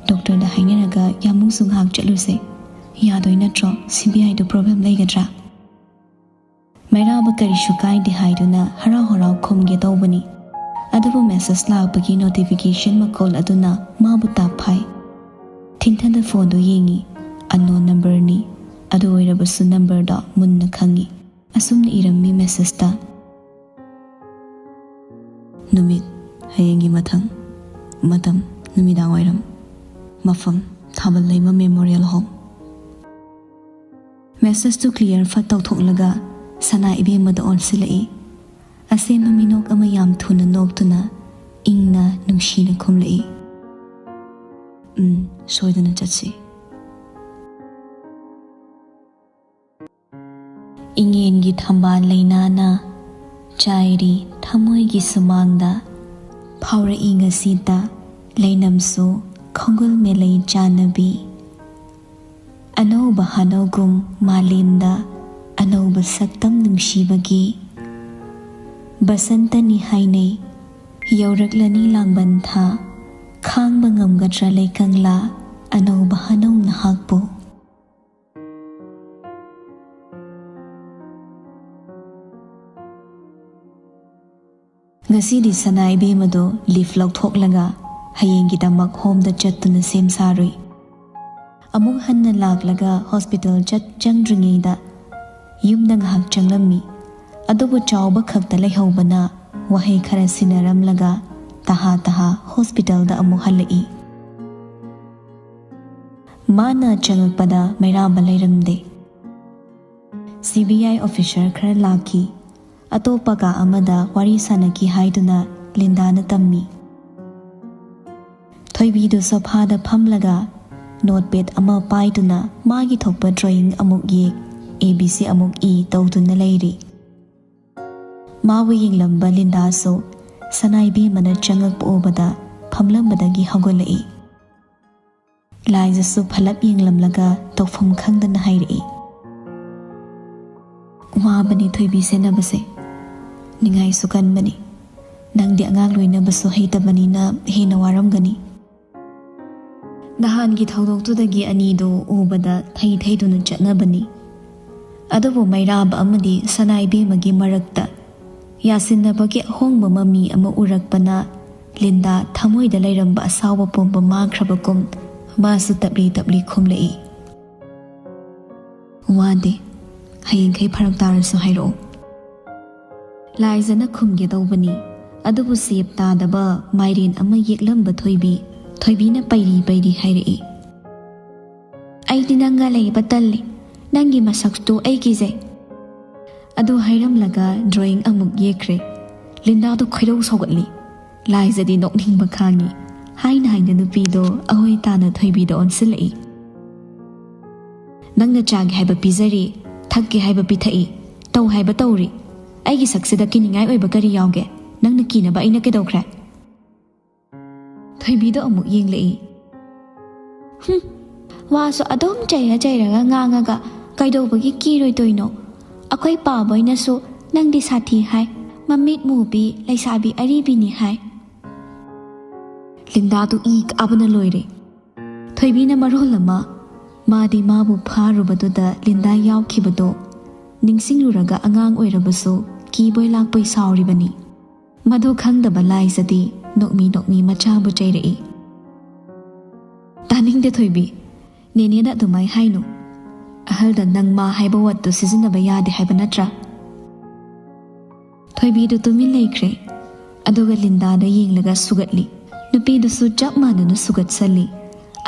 ꯗꯣꯛꯇꯔꯗ ꯍꯥꯏꯅꯔꯒ ꯌꯥꯝꯕꯨꯡꯁꯨ ꯉꯥꯏꯍꯥꯛ ꯆꯠꯂꯨꯁꯦ꯫ ꯌꯥꯗꯣꯏ ꯅꯠꯇ꯭ꯔꯣ? ꯁꯤ ꯕꯤ ꯑꯥꯏꯗꯨ ꯄ꯭ꯔꯣꯕ꯭ꯂꯦꯝ ꯂꯩꯒꯗ꯭ꯔꯥ?" ꯃꯩꯔꯥꯕ ꯀꯔꯤꯁꯨ ꯀꯥꯏꯗꯦ ꯍꯥꯏꯗꯨꯅ ꯍꯔꯥꯎ ꯍꯔꯥꯎ ꯈꯨꯝꯒꯦ ꯇꯧꯕꯅꯤ꯫ ꯑꯗꯨꯕꯨ ꯃꯦꯁꯦꯖ ꯂꯥꯛꯄꯒꯤ ꯅꯣꯇꯤꯐꯤꯀꯦꯁꯟ ꯃꯈꯣꯜ ꯑꯗꯨꯅ ꯃꯥꯕꯨ ꯇꯥꯞꯐꯥꯏ꯫ ꯊꯤꯟꯊꯅ ꯐꯣꯟꯗꯨ ꯌꯦꯡꯉꯤ꯫ ꯑꯟꯅꯣꯟ ꯅꯝꯕꯔꯅꯤ꯫ ꯑꯗꯨ ꯑꯣꯏꯔꯕꯁꯨ ꯅꯝꯕꯔꯗꯣ ꯃꯨꯟꯅ ꯈꯪꯉꯤ꯫ ꯑꯁꯨꯝꯅ ꯏꯔꯝꯃꯤ ꯃꯦꯁꯦꯖꯇ, "ꯅꯨꯃꯤꯠ, ꯍꯌꯦꯡꯒꯤ ꯃꯊꯪ꯫ ꯃꯇꯝ, ꯅꯨꯃꯤꯗꯥꯡ ꯋꯥꯏꯔꯝ꯫ ꯃꯐꯝ, Thabal Leima memorial home." Message to clear ꯐꯠ ꯇꯧꯊꯣꯛꯂꯒ ꯁꯅꯥ ꯏꯕꯦꯝꯃꯗ ꯑꯣꯟꯁꯤꯜꯂꯛꯏ꯫ ꯑꯁꯦꯝꯕ ꯃꯤꯅꯣꯛ ꯑꯃ ꯌꯥꯝ ꯊꯨꯅ ꯅꯣꯛꯇꯨꯅ ꯏꯪꯅ ꯅꯨꯡꯁꯤꯅ ꯈꯨꯝꯂꯛꯏ꯫ "ꯎꯝ, ꯁꯣꯏꯗꯅ ꯆꯠꯁꯤ꯫" ꯏꯉꯦꯟꯒꯤ ꯊꯝꯕꯥꯜ ꯂꯩꯅꯥꯅ ꯆꯥꯏꯔꯤ ꯊꯃꯣꯏꯒꯤ ꯁꯨꯃꯥꯡꯗ, ꯐꯥꯎꯔꯛꯏ ꯉꯁꯤꯇ ꯂꯩꯅꯝꯁꯨ ꯈꯣꯡꯒꯨꯜ ꯃꯦꯂꯩ ꯆꯥꯟꯅꯕꯤ꯫ ꯑꯅꯧꯕ ꯍꯥꯅꯧꯒꯨꯝ ꯃꯥꯂꯦꯝꯗ ꯑꯅꯧꯕ ꯁꯛꯇꯝ ꯅꯨꯡꯁꯤꯕꯒꯤ ꯕꯁꯟꯇꯅꯤ ꯍꯥꯏꯅꯩ꯫ ꯌꯧꯔꯛꯂꯅꯤ ꯂꯥꯡꯕꯟ ꯊꯥ, ꯈꯥꯡꯕ ꯉꯝꯒꯗ꯭ꯔꯥ ꯂꯩꯀꯪꯂꯥ ꯑꯅꯧꯕ ꯍꯥꯅꯧ ꯅꯍꯥꯛꯄꯨ? ꯉꯁꯤꯗꯤ ꯁꯅꯥ ꯏꯕꯦꯝꯃꯗꯣ leave ꯂꯧꯊꯣꯛꯂꯒ ꯍꯌꯦꯡꯒꯤꯗꯃꯛ ꯍꯣꯝꯗ ꯆꯠꯇꯨꯅ ꯁꯦꯝ ꯁꯥꯔꯨꯏ꯫ ꯑꯃꯨꯛ ꯍꯟꯅ ꯂꯥꯛꯂꯒ ꯍꯣꯁꯄꯤꯇꯥꯜ ꯆꯠ ꯆꯪꯗ꯭ꯔꯤꯉꯩꯗ ꯌꯨꯝꯗ ꯉꯥꯏꯍꯥꯛ ꯆꯪꯂꯝꯃꯤ꯫ ꯑꯗꯨꯕꯨ ꯆꯥꯎꯕ ꯈꯛꯇ ꯂꯩꯍꯧꯕꯅ ꯋꯥꯍꯩ ꯈꯔ ꯁꯤꯟꯅꯔꯝꯂꯒ ꯇꯍꯥ ꯇꯍꯥ ꯍꯣꯁꯄꯤꯇꯥꯜꯗ ꯑꯃꯨꯛ ꯍꯜꯂꯛꯏ꯫ ꯃꯥꯅ ꯆꯪꯂꯛꯄꯗ ꯃꯩꯔꯥꯕ ꯂꯩꯔꯝꯗꯦ꯫ ꯁꯤ ꯕꯤ ꯑꯥꯏ ꯑꯣꯐꯤꯁꯔ ꯈꯔ ꯂꯥꯛꯈꯤ꯫ ꯑꯇꯣꯞꯄ ꯀꯥ ꯑꯃꯗ ꯋꯥꯔꯤ ꯁꯥꯟꯅꯈꯤ ꯍꯥꯏꯗꯨꯅ ꯂꯤꯟꯗꯥꯅ ꯇꯝꯃꯤ꯫ ꯊꯣꯏꯕꯤꯗꯨ ꯁꯣꯐꯥꯗ ꯐꯝꯂꯒ ꯅꯣꯠꯄꯦꯗ ꯑꯃ ꯄꯥꯏꯗꯨꯅ ꯃꯥꯒꯤ ꯊꯣꯛꯄ ꯗ꯭ꯔꯣꯌꯤꯡ ꯑꯃꯨꯛ ꯌꯦꯛ, ꯑꯦ ꯕꯤ ꯁꯤ ꯑꯃꯨꯛ ꯏ ꯇꯧꯗꯨꯅ ꯂꯩꯔꯤ꯫ ꯃꯥꯕꯨ ꯌꯦꯡꯂꯝꯕ ꯂꯤꯟꯗꯥꯁꯨ ꯁꯅꯥ ꯏꯕꯦꯝꯃꯅ ꯆꯪꯂꯛꯄ ꯎꯕꯗ ꯐꯝꯂꯝꯕꯗꯒꯤ ꯍꯧꯒꯠꯂꯛꯏ꯫ ꯂꯥꯏꯖꯁꯨ ꯐꯂꯞ ꯌꯦꯡꯂꯝꯂꯒ ꯇꯧꯐꯝ ꯈꯪꯗꯅ ꯍꯥꯏꯔꯛꯏ, "ꯋꯥꯕꯅꯤ ꯊꯣꯏꯕꯤ ꯁꯦꯟꯅꯕꯁꯦ, ꯅꯤꯡꯉꯥꯏꯁꯨ ꯀꯟꯕꯅꯤ꯫ ꯅꯪꯗꯤ ꯑꯉꯥꯡ ꯂꯣꯏꯅꯕꯁꯨ ꯍꯩꯇꯕꯅꯤꯅ ꯍꯦꯟꯅ ꯋꯥꯔꯝꯒꯅꯤ꯫" ꯅꯍꯥꯟꯒꯤ ꯊꯧꯗꯣꯛꯇꯨꯗꯒꯤ ꯑꯅꯤꯗꯨ ꯎꯕꯗ ꯊꯩ ꯊꯩꯗꯨꯅ ꯆꯠꯅꯕꯅꯤ꯫ ꯑꯗꯨꯕꯨ ꯃꯩꯔꯥꯕ ꯑꯃꯗꯤ ꯁꯅꯥ ꯏꯕꯦꯝꯃꯒꯤ ꯃꯔꯛꯇ ꯌꯥꯁꯤꯟꯅꯕꯒꯤ ꯑꯍꯣꯡꯕ ꯃꯃꯤ ꯑꯃ ꯎꯔꯛꯄꯅ ꯂꯤꯟꯗꯥ ꯊꯃꯣꯏꯗ ꯂꯩꯔꯝꯕ ꯑꯁꯥꯎꯕ ꯄꯨꯝꯕ ꯃꯥꯡꯈ꯭ꯔꯕꯒꯨꯝ ꯃꯥꯁꯨ ꯇꯞꯂꯤ ꯇꯞꯂꯤ ꯈꯨꯝꯂꯛꯏ, "ꯋꯥꯗꯦ, ꯍꯌꯦꯡꯈꯩ ꯐꯔꯛ ꯇꯥꯔꯁꯨ ꯍꯥꯏꯔꯛꯑꯣ꯫" ꯂꯥꯏꯖꯅ ꯈꯨꯝꯒꯦ ꯇꯧꯕꯅꯤ, ꯑꯗꯨꯕꯨ ꯁꯦꯞ ꯇꯥꯗꯕ ꯃꯥꯏꯔꯦꯟ ꯑꯃ ꯌꯦꯛꯂꯝꯕ ꯊꯣꯏꯕꯤ, ꯊꯣꯏꯕꯤꯅ ꯄꯩꯔꯤ ꯄꯩꯔꯤ ꯍꯥꯏꯔꯛꯏ, "ꯑꯩꯗꯤ ꯅꯪꯒ ꯂꯩꯕ ꯇꯜꯂꯤ꯫ "ꯅꯪꯒꯤ ꯃꯁꯛꯇꯨ ꯑꯩ ꯀꯤꯖꯩ"꯫ ꯑꯗꯨ ꯍꯥꯏꯔꯝꯂꯒ drawing ꯑꯃꯨꯛ ꯌꯦꯛꯈ꯭ꯔꯦ꯫ ꯂꯤꯟꯗꯥꯗꯨ ꯈꯣꯏꯗꯧ ꯁꯧꯒꯠꯂꯤ꯫ ꯂꯥꯏꯖꯗꯤ ꯅꯣꯛꯅꯤꯡꯕ ꯈꯥꯡꯉꯤ꯫ ꯍꯥꯏꯅ ꯍꯥꯏꯅ ꯅꯨꯄꯤꯗꯣ ꯑꯍꯣꯏ ꯇꯥꯅ ꯊꯣꯏꯕꯤꯗ ꯑꯣꯟꯁꯤꯜꯂꯛꯏ꯫ "ꯅꯪꯅ ꯆꯥꯒꯦ ꯍꯥꯏꯕ ꯄꯤꯖꯔꯤ, ꯊꯛꯀꯦ ꯍꯥꯏꯕ ꯄꯤꯊꯛꯏ, ꯇꯧ ꯍꯥꯏꯕ ꯇꯧꯔꯤ꯫ ꯑꯩꯒꯤ ꯁꯛꯁꯤꯗ ꯀꯤꯅꯤꯡꯉꯥꯏ ꯑꯣꯏꯕ ꯀꯔꯤ ꯌꯥꯎꯒꯦ? ꯅꯪꯅ ꯀꯤꯅꯕ ꯑꯩꯅ ꯀꯩꯗꯧꯈ꯭ꯔꯦ?" ꯊꯣꯏꯕꯤꯗꯣ ꯑꯃꯨꯛ ꯌꯦꯡꯂꯛꯏ꯫ "ꯍꯨꯝ, ꯋꯥꯁꯨ ꯑꯗꯨꯝ ꯆꯩꯔ ꯆꯩꯔꯒ ꯉꯥꯡꯉꯒ ꯀꯩꯗꯧꯕꯒꯤ ꯀꯤꯔꯣꯏꯗꯣꯏꯅꯣ? ꯑꯩꯈꯣꯏ ꯄꯥꯕꯣꯏꯅꯁꯨ ꯅꯪꯗꯤ ꯁꯥꯊꯤ ꯍꯥꯏ, ꯃꯃꯤꯠ ꯃꯨꯕꯤ ꯂꯩꯁꯥꯕꯤ ꯑꯔꯤꯕꯤꯅꯤ ꯍꯥꯏ"꯫ ꯂꯤꯟꯗꯥꯗꯨ ꯏ ꯀꯥꯕꯅ ꯂꯣꯏꯔꯦ꯫ ꯊꯣꯏꯕꯤꯅ ꯃꯔꯣꯜ ꯑꯃ ꯃꯥꯗꯤ ꯃꯥꯕꯨ ꯐꯥꯔꯨꯕꯗꯨꯗ ꯂꯤꯟꯗꯥ ꯌꯥꯎꯈꯤꯕꯗꯣ ꯅꯤꯡꯁꯤꯡꯂꯨꯔꯒ ꯑꯉꯥꯡ ꯑꯣꯏꯔꯕꯁꯨ ꯀꯤꯕꯣꯏ ꯂꯥꯛꯄꯣꯏ ꯁꯥꯎꯔꯤꯕꯅꯤ꯫ ꯃꯗꯨ ꯈꯪꯗꯕ ꯂꯥꯏꯖꯗꯤ ꯅꯣꯛꯃꯤ ꯅꯣꯛꯃꯤ ꯃꯆꯥꯕꯨ ꯆꯩꯔꯛꯏ꯫ "ꯇꯥꯅꯤꯡꯗꯦ ꯊꯣꯏꯕꯤ, ꯅꯦꯅꯦꯗ ꯑꯗꯨꯃꯥꯏ ꯍꯥꯏꯅꯨ꯫ ꯑꯍꯜꯗ ꯅꯪ ꯃꯥ ꯍꯥꯏꯕ ꯋꯥꯠꯇꯨ ꯁꯤꯖꯤꯟꯅꯕ ꯌꯥꯗꯦ ꯍꯥꯏꯕ ꯅꯠꯇ꯭ꯔꯥ?" ꯊꯣꯏꯕꯤꯗꯨ ꯇꯨꯃꯤꯟ ꯂꯩꯈ꯭ꯔꯦ꯫ ꯑꯗꯨꯒ ꯂꯤꯟꯗꯥꯗ ꯌꯦꯡꯂꯒ ꯁꯨꯒꯠꯂꯤ꯫ ꯅꯨꯄꯤꯗꯨꯁꯨ ꯆꯞ ꯃꯥꯟꯅꯅ ꯁꯨꯒꯠꯁꯜꯂꯤ꯫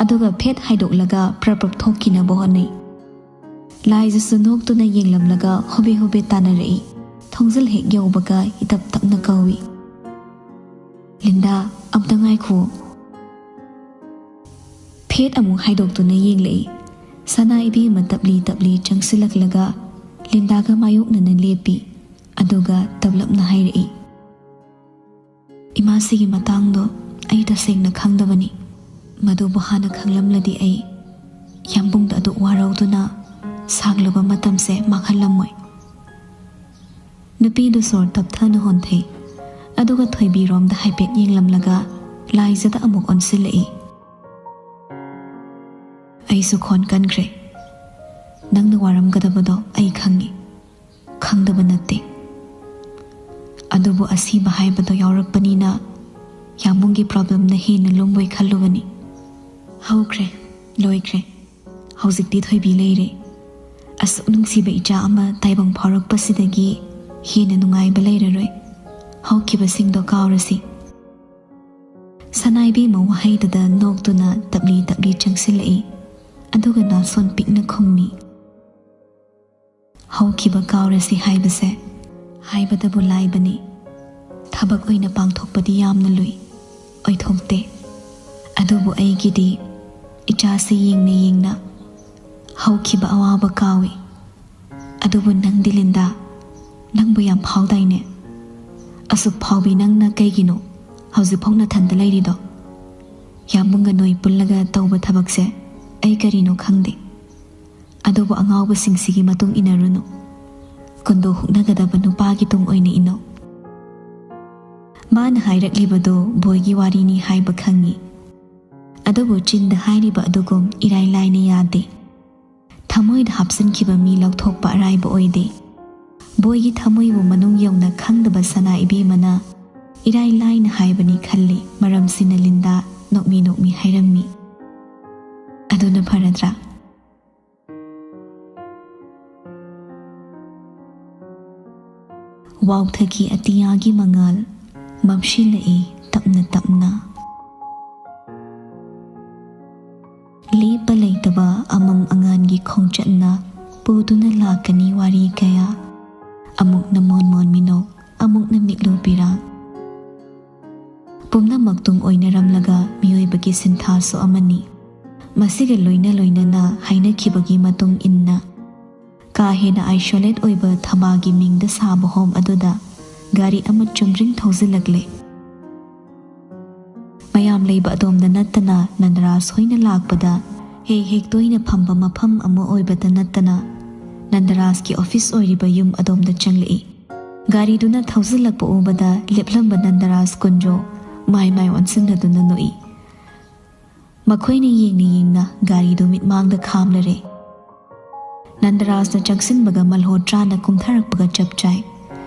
ꯑꯗꯨꯒ ꯐꯦꯠ ꯍꯥꯏꯗꯣꯛꯂꯒ ꯄ꯭ꯔꯞ ꯄ꯭ꯔꯞ ꯊꯣꯛꯈꯤꯅꯕ ꯍꯣꯠꯅꯩ꯫ ꯂꯥꯏꯖꯁꯨ ꯅꯣꯛꯇꯨꯅ ꯌꯦꯡꯂꯝꯂꯒ ꯍꯣꯕꯦ ꯍꯣꯕꯦ ꯇꯥꯟꯅꯔꯛꯏ꯫ ꯊꯣꯡꯖꯤꯜ ꯍꯦꯛ ꯌꯧꯕꯒ ꯏꯇꯞ ꯇꯞꯅ ꯀꯧꯏ, "ꯂꯤꯟꯗꯥ, ꯑꯝꯇ ꯉꯥꯏꯈꯣ"꯫ ꯐꯦꯠ ꯑꯃꯨꯛ ꯍꯥꯏꯗꯣꯛꯇꯨꯅ ꯌꯦꯡꯂꯛꯏ꯫ ꯁꯅꯥ ꯏꯕꯦꯝꯃ ꯇꯞꯂꯤ ꯇꯞꯂꯤ ꯆꯪꯁꯤꯜꯂꯛꯂꯒ ꯂꯤꯟꯗꯥꯒ ꯃꯥꯌꯣꯛꯅꯅ ꯂꯦꯞꯄꯤ꯫ ꯑꯗꯨꯒ ꯇꯞꯂꯞꯅ ꯍꯥꯏꯔꯛꯏ, "ꯏꯃꯥꯁꯤꯒꯤ ꯃꯇꯥꯡꯗꯣ ꯑꯩ ꯇꯁꯦꯡꯅ ꯈꯪꯗꯕꯅꯤ꯫ ꯃꯗꯨꯕꯨ ꯍꯥꯟꯅ ꯈꯪꯂꯝꯂꯗꯤ ꯑꯩ ꯌꯥꯝꯕꯨꯡꯗ ꯑꯗꯨꯛ ꯋꯥꯔꯧꯗꯨꯅ ꯁꯥꯡꯂꯕ ꯃꯇꯝꯁꯦ ꯃꯥꯡꯍꯜꯂꯝꯃꯣꯏ"꯫ ꯅꯨꯄꯤꯗꯨ ꯁꯣꯔ ꯇꯞꯊꯅ ꯍꯣꯟꯊꯩ꯫ ꯑꯗꯨꯒ ꯊꯣꯏꯕꯤꯔꯣꯝꯗ ꯍꯥꯏꯐꯦꯠ ꯌꯦꯡꯂꯝꯂꯒ ꯂꯥꯏꯖꯗ ꯑꯃꯨꯛ ꯑꯣꯟꯁꯤꯜꯂꯛꯏ꯫ "ꯑꯩꯁꯨ ꯈꯣꯟ ꯀꯟꯈ꯭ꯔꯦ꯫ ꯅꯪꯅ ꯋꯥꯔꯝꯒꯗꯕꯗꯣ ꯑꯩ ꯈꯪꯉꯤ꯫ ꯈꯪꯗꯕ ꯅꯠꯇꯦ꯫ ꯑꯗꯨꯕꯨ ꯑꯁꯤꯕ ꯍꯥꯏꯕꯗꯣ ꯌꯥꯎꯔꯛꯄꯅꯤꯅ ꯌꯥꯝꯕꯨꯡꯒꯤ problemꯅ ꯍꯦꯟꯅ ꯂꯨꯝꯕꯣꯏ ꯈꯜꯂꯨꯕꯅꯤ꯫ ꯍꯧꯈ꯭ꯔꯦ, ꯂꯣꯏꯈ꯭ꯔꯦ꯫ ꯍꯧꯖꯤꯛꯇꯤ ꯊꯣꯏꯕꯤ ꯂꯩꯔꯦ꯫ ꯑꯁꯨꯛ ꯅꯨꯡꯁꯤꯕ ꯏꯆꯥ ꯑꯃ ꯇꯥꯏꯕꯪ ꯐꯥꯎꯔꯛꯄꯁꯤꯗꯒꯤ ꯍꯦꯟꯅ ꯅꯨꯡꯉꯥꯏꯕ ꯂꯩꯔꯔꯣꯏ꯫ ꯍꯧꯈꯤꯕꯁꯤꯡꯗꯣ ꯀꯥꯎꯔꯁꯤ"꯫ ꯁꯅꯥꯏꯕꯦꯝꯃ ꯋꯥꯍꯩꯗꯨꯗ ꯅꯣꯛꯇꯨꯅ ꯇꯞꯂꯤ ꯇꯞꯂꯤ ꯆꯪꯁꯤꯜꯂꯛꯏ꯫ ꯑꯗꯨꯒ ꯅꯥꯁꯣꯟ ꯄꯤꯛꯅ ꯈꯨꯝꯃꯤ꯫ ꯍꯧꯈꯤꯕ ꯀꯥꯎꯔꯁꯤ ꯍꯥꯏꯕꯁꯦ ꯍꯥꯏꯕꯗꯕꯨ ꯂꯥꯏꯕꯅꯤ, ꯊꯕꯛ ꯑꯣꯏꯅ ꯄꯥꯡꯊꯣꯛꯄꯗꯤ ꯌꯥꯝꯅ ꯂꯨꯏ, ꯑꯣꯏꯊꯣꯛꯇꯦ꯫ ꯑꯗꯨꯕꯨ ꯑꯩꯒꯤꯗꯤ ꯏꯆꯥꯁꯦ ꯌꯦꯡꯅ ꯌꯦꯡꯅ ꯍꯧꯈꯤꯕ ꯑꯋꯥꯕ ꯀꯥꯎꯏ꯫ ꯑꯗꯨꯕꯨ ꯅꯪꯗꯤ ꯂꯤꯟꯗꯥ, ꯅꯪꯕꯨ ꯌꯥꯝ ꯐꯥꯎꯗꯥꯏꯅꯦ? ꯑꯁꯨꯛ ꯐꯥꯎꯕꯤ ꯅꯪꯅ ꯀꯩꯒꯤꯅꯣ ꯍꯧꯖꯤꯛꯐꯥꯎ ꯅꯊꯟꯗ ꯂꯩꯔꯤꯗꯣ? ꯌꯥꯝꯕꯨꯡꯒ ꯅꯣꯏ ꯄꯨꯜꯂꯒ ꯇꯧꯕ ꯊꯕꯛꯁꯦ ꯑꯩ ꯀꯔꯤꯅꯣ ꯈꯪꯗꯦ꯫ ꯑꯗꯨꯕꯨ ꯑꯉꯥꯎꯕꯁꯤꯡꯁꯤꯒꯤ ꯃꯇꯨꯡ ꯏꯟꯅꯔꯨꯅꯨ꯫ ꯀꯨꯟꯗꯣ ꯍꯨꯛꯅꯒꯗꯕ ꯅꯨꯄꯥꯒꯤ ꯇꯨꯡ ꯑꯣꯏꯅ ꯏꯟꯅꯧ꯫ ꯃꯥꯅ ꯍꯥꯏꯔꯛꯂꯤꯕꯗꯣ ꯕꯣꯏꯒꯤ ꯋꯥꯔꯤꯅꯤ ꯍꯥꯏꯕ ꯈꯪꯉꯤ꯫ ꯑꯗꯨꯕꯨ ꯆꯤꯟꯗ ꯍꯥꯏꯔꯤꯕ ꯑꯗꯨꯒꯨꯝ ꯏꯔꯥꯏ ꯂꯥꯏꯅ ꯌꯥꯗꯦ꯫ ꯊꯃꯣꯏꯗ ꯍꯥꯞꯆꯤꯟꯈꯤꯕ ꯃꯤ ꯂꯧꯊꯣꯛꯄ ꯑꯔꯥꯏꯕ ꯑꯣꯏꯗꯦ꯫ ꯕꯣꯏꯒꯤ ꯊꯃꯣꯏꯕꯨ ꯃꯅꯨꯡ ꯌꯧꯅ ꯈꯪꯗꯕ ꯁꯅꯥ ꯏꯕꯦꯝꯃꯅ ꯏꯔꯥꯏ ꯂꯥꯏꯅ ꯍꯥꯏꯕꯅꯤ ꯈꯜꯂꯤ꯫ ꯃꯔꯝꯁꯤꯅ ꯂꯤꯟꯗꯥ ꯅꯣꯛꯃꯤ ꯅꯣꯛꯃꯤ ꯍꯥꯏꯔꯝꯃꯤ꯫ ꯑꯗꯨꯅ ꯐꯔꯗ꯭ꯔꯥ? ꯋꯥꯎꯊꯈꯤ ꯑꯇꯤꯌꯥꯒꯤ ꯃꯉꯥꯜ, ꯃꯝꯁꯤꯜꯂꯛꯏ ꯇꯞꯅ ꯇꯞꯅ꯫ ꯂꯦꯞꯄ ꯂꯩꯇꯕ ꯑꯃꯝ ꯑꯉꯥꯟꯒꯤ ꯈꯣꯡꯆꯠꯅ ꯄꯨꯗꯨꯅ ꯂꯥꯛꯀꯅꯤ ꯋꯥꯔꯤ ꯀꯌꯥ꯫ ꯑꯃꯨꯛꯅ ꯃꯣꯟ ꯃꯣꯟ ꯃꯤꯅꯣꯛ, ꯑꯃꯨꯛꯅ ꯃꯤꯠꯂꯨ ꯄꯤꯔꯥꯡ꯫ ꯄꯨꯝꯅꯃꯛ ꯇꯨꯡ ꯑꯣꯏꯅꯔꯝꯂꯒ ꯃꯤꯑꯣꯏꯕꯒꯤ ꯁꯤꯟꯊꯥꯁꯨ ꯑꯃꯅꯤ꯫ ꯃꯁꯤꯒ ꯂꯣꯏꯅ ꯂꯣꯏꯅꯅ ꯍꯥꯏꯅꯈꯤꯕꯒꯤ ꯃꯇꯨꯡ ꯏꯟꯅ ꯀꯥ ꯍꯦꯟꯅ ꯑꯥꯏꯁꯣꯂꯦꯠ ꯑꯣꯏꯕ ꯊꯕꯥꯒꯤ ꯃꯤꯡꯗ ꯁꯥꯕ ꯍꯣꯝ ꯑꯗꯨꯗ ꯒꯥꯔꯤ ꯑꯃ ꯆꯨꯝꯗ꯭ꯔꯤꯡ ꯊꯧꯖꯤꯜꯂꯛꯂꯦ꯫ ꯃꯌꯥꯝ ꯂꯩꯕ ꯑꯗꯣꯝꯗ ꯅꯠꯇꯅ ꯅꯟꯗꯔꯥꯖ ꯍꯣꯏꯅ ꯂꯥꯛꯄꯗ ꯍꯦꯛ ꯍꯦꯛ ꯇꯣꯏꯅ ꯐꯝꯕ ꯃꯐꯝ ꯑꯃ ꯑꯣꯏꯕꯇ ꯅꯠꯇꯅ ꯅꯟꯗꯔꯥꯖꯀꯤ ꯑꯣꯐꯤꯁ ꯑꯣꯏꯔꯤꯕ ꯌꯨꯝ ꯑꯗꯣꯝꯗ ꯆꯪꯂꯛꯏ꯫ ꯒꯥꯔꯤꯗꯨꯅ ꯊꯧꯖꯤꯜꯂꯛꯄ ꯎꯕꯗ ꯂꯦꯞꯂꯝꯕ ꯅꯟꯗꯔꯥꯖ ꯀꯨꯟꯖꯣ ꯃꯥꯏ ꯃꯥꯏ ꯑꯣꯟꯁꯤꯟꯅꯗꯨꯅ ꯅꯣꯛꯏ꯫ ꯃꯈꯣꯏꯅ ꯌꯦꯡꯅ ꯌꯦꯡꯅ ꯒꯥꯔꯤꯗꯨ ꯃꯤꯠꯃꯥꯡꯗ ꯈꯥꯝꯂꯔꯦ꯫ ꯅꯟꯗꯔꯥꯖꯅ ꯆꯪꯁꯤꯟꯕꯒ ꯃꯜꯍꯣꯇ꯭ꯔꯥꯅ ꯀꯨꯝꯊꯔꯛꯄꯒ ꯆꯞ ꯆꯥꯏ꯫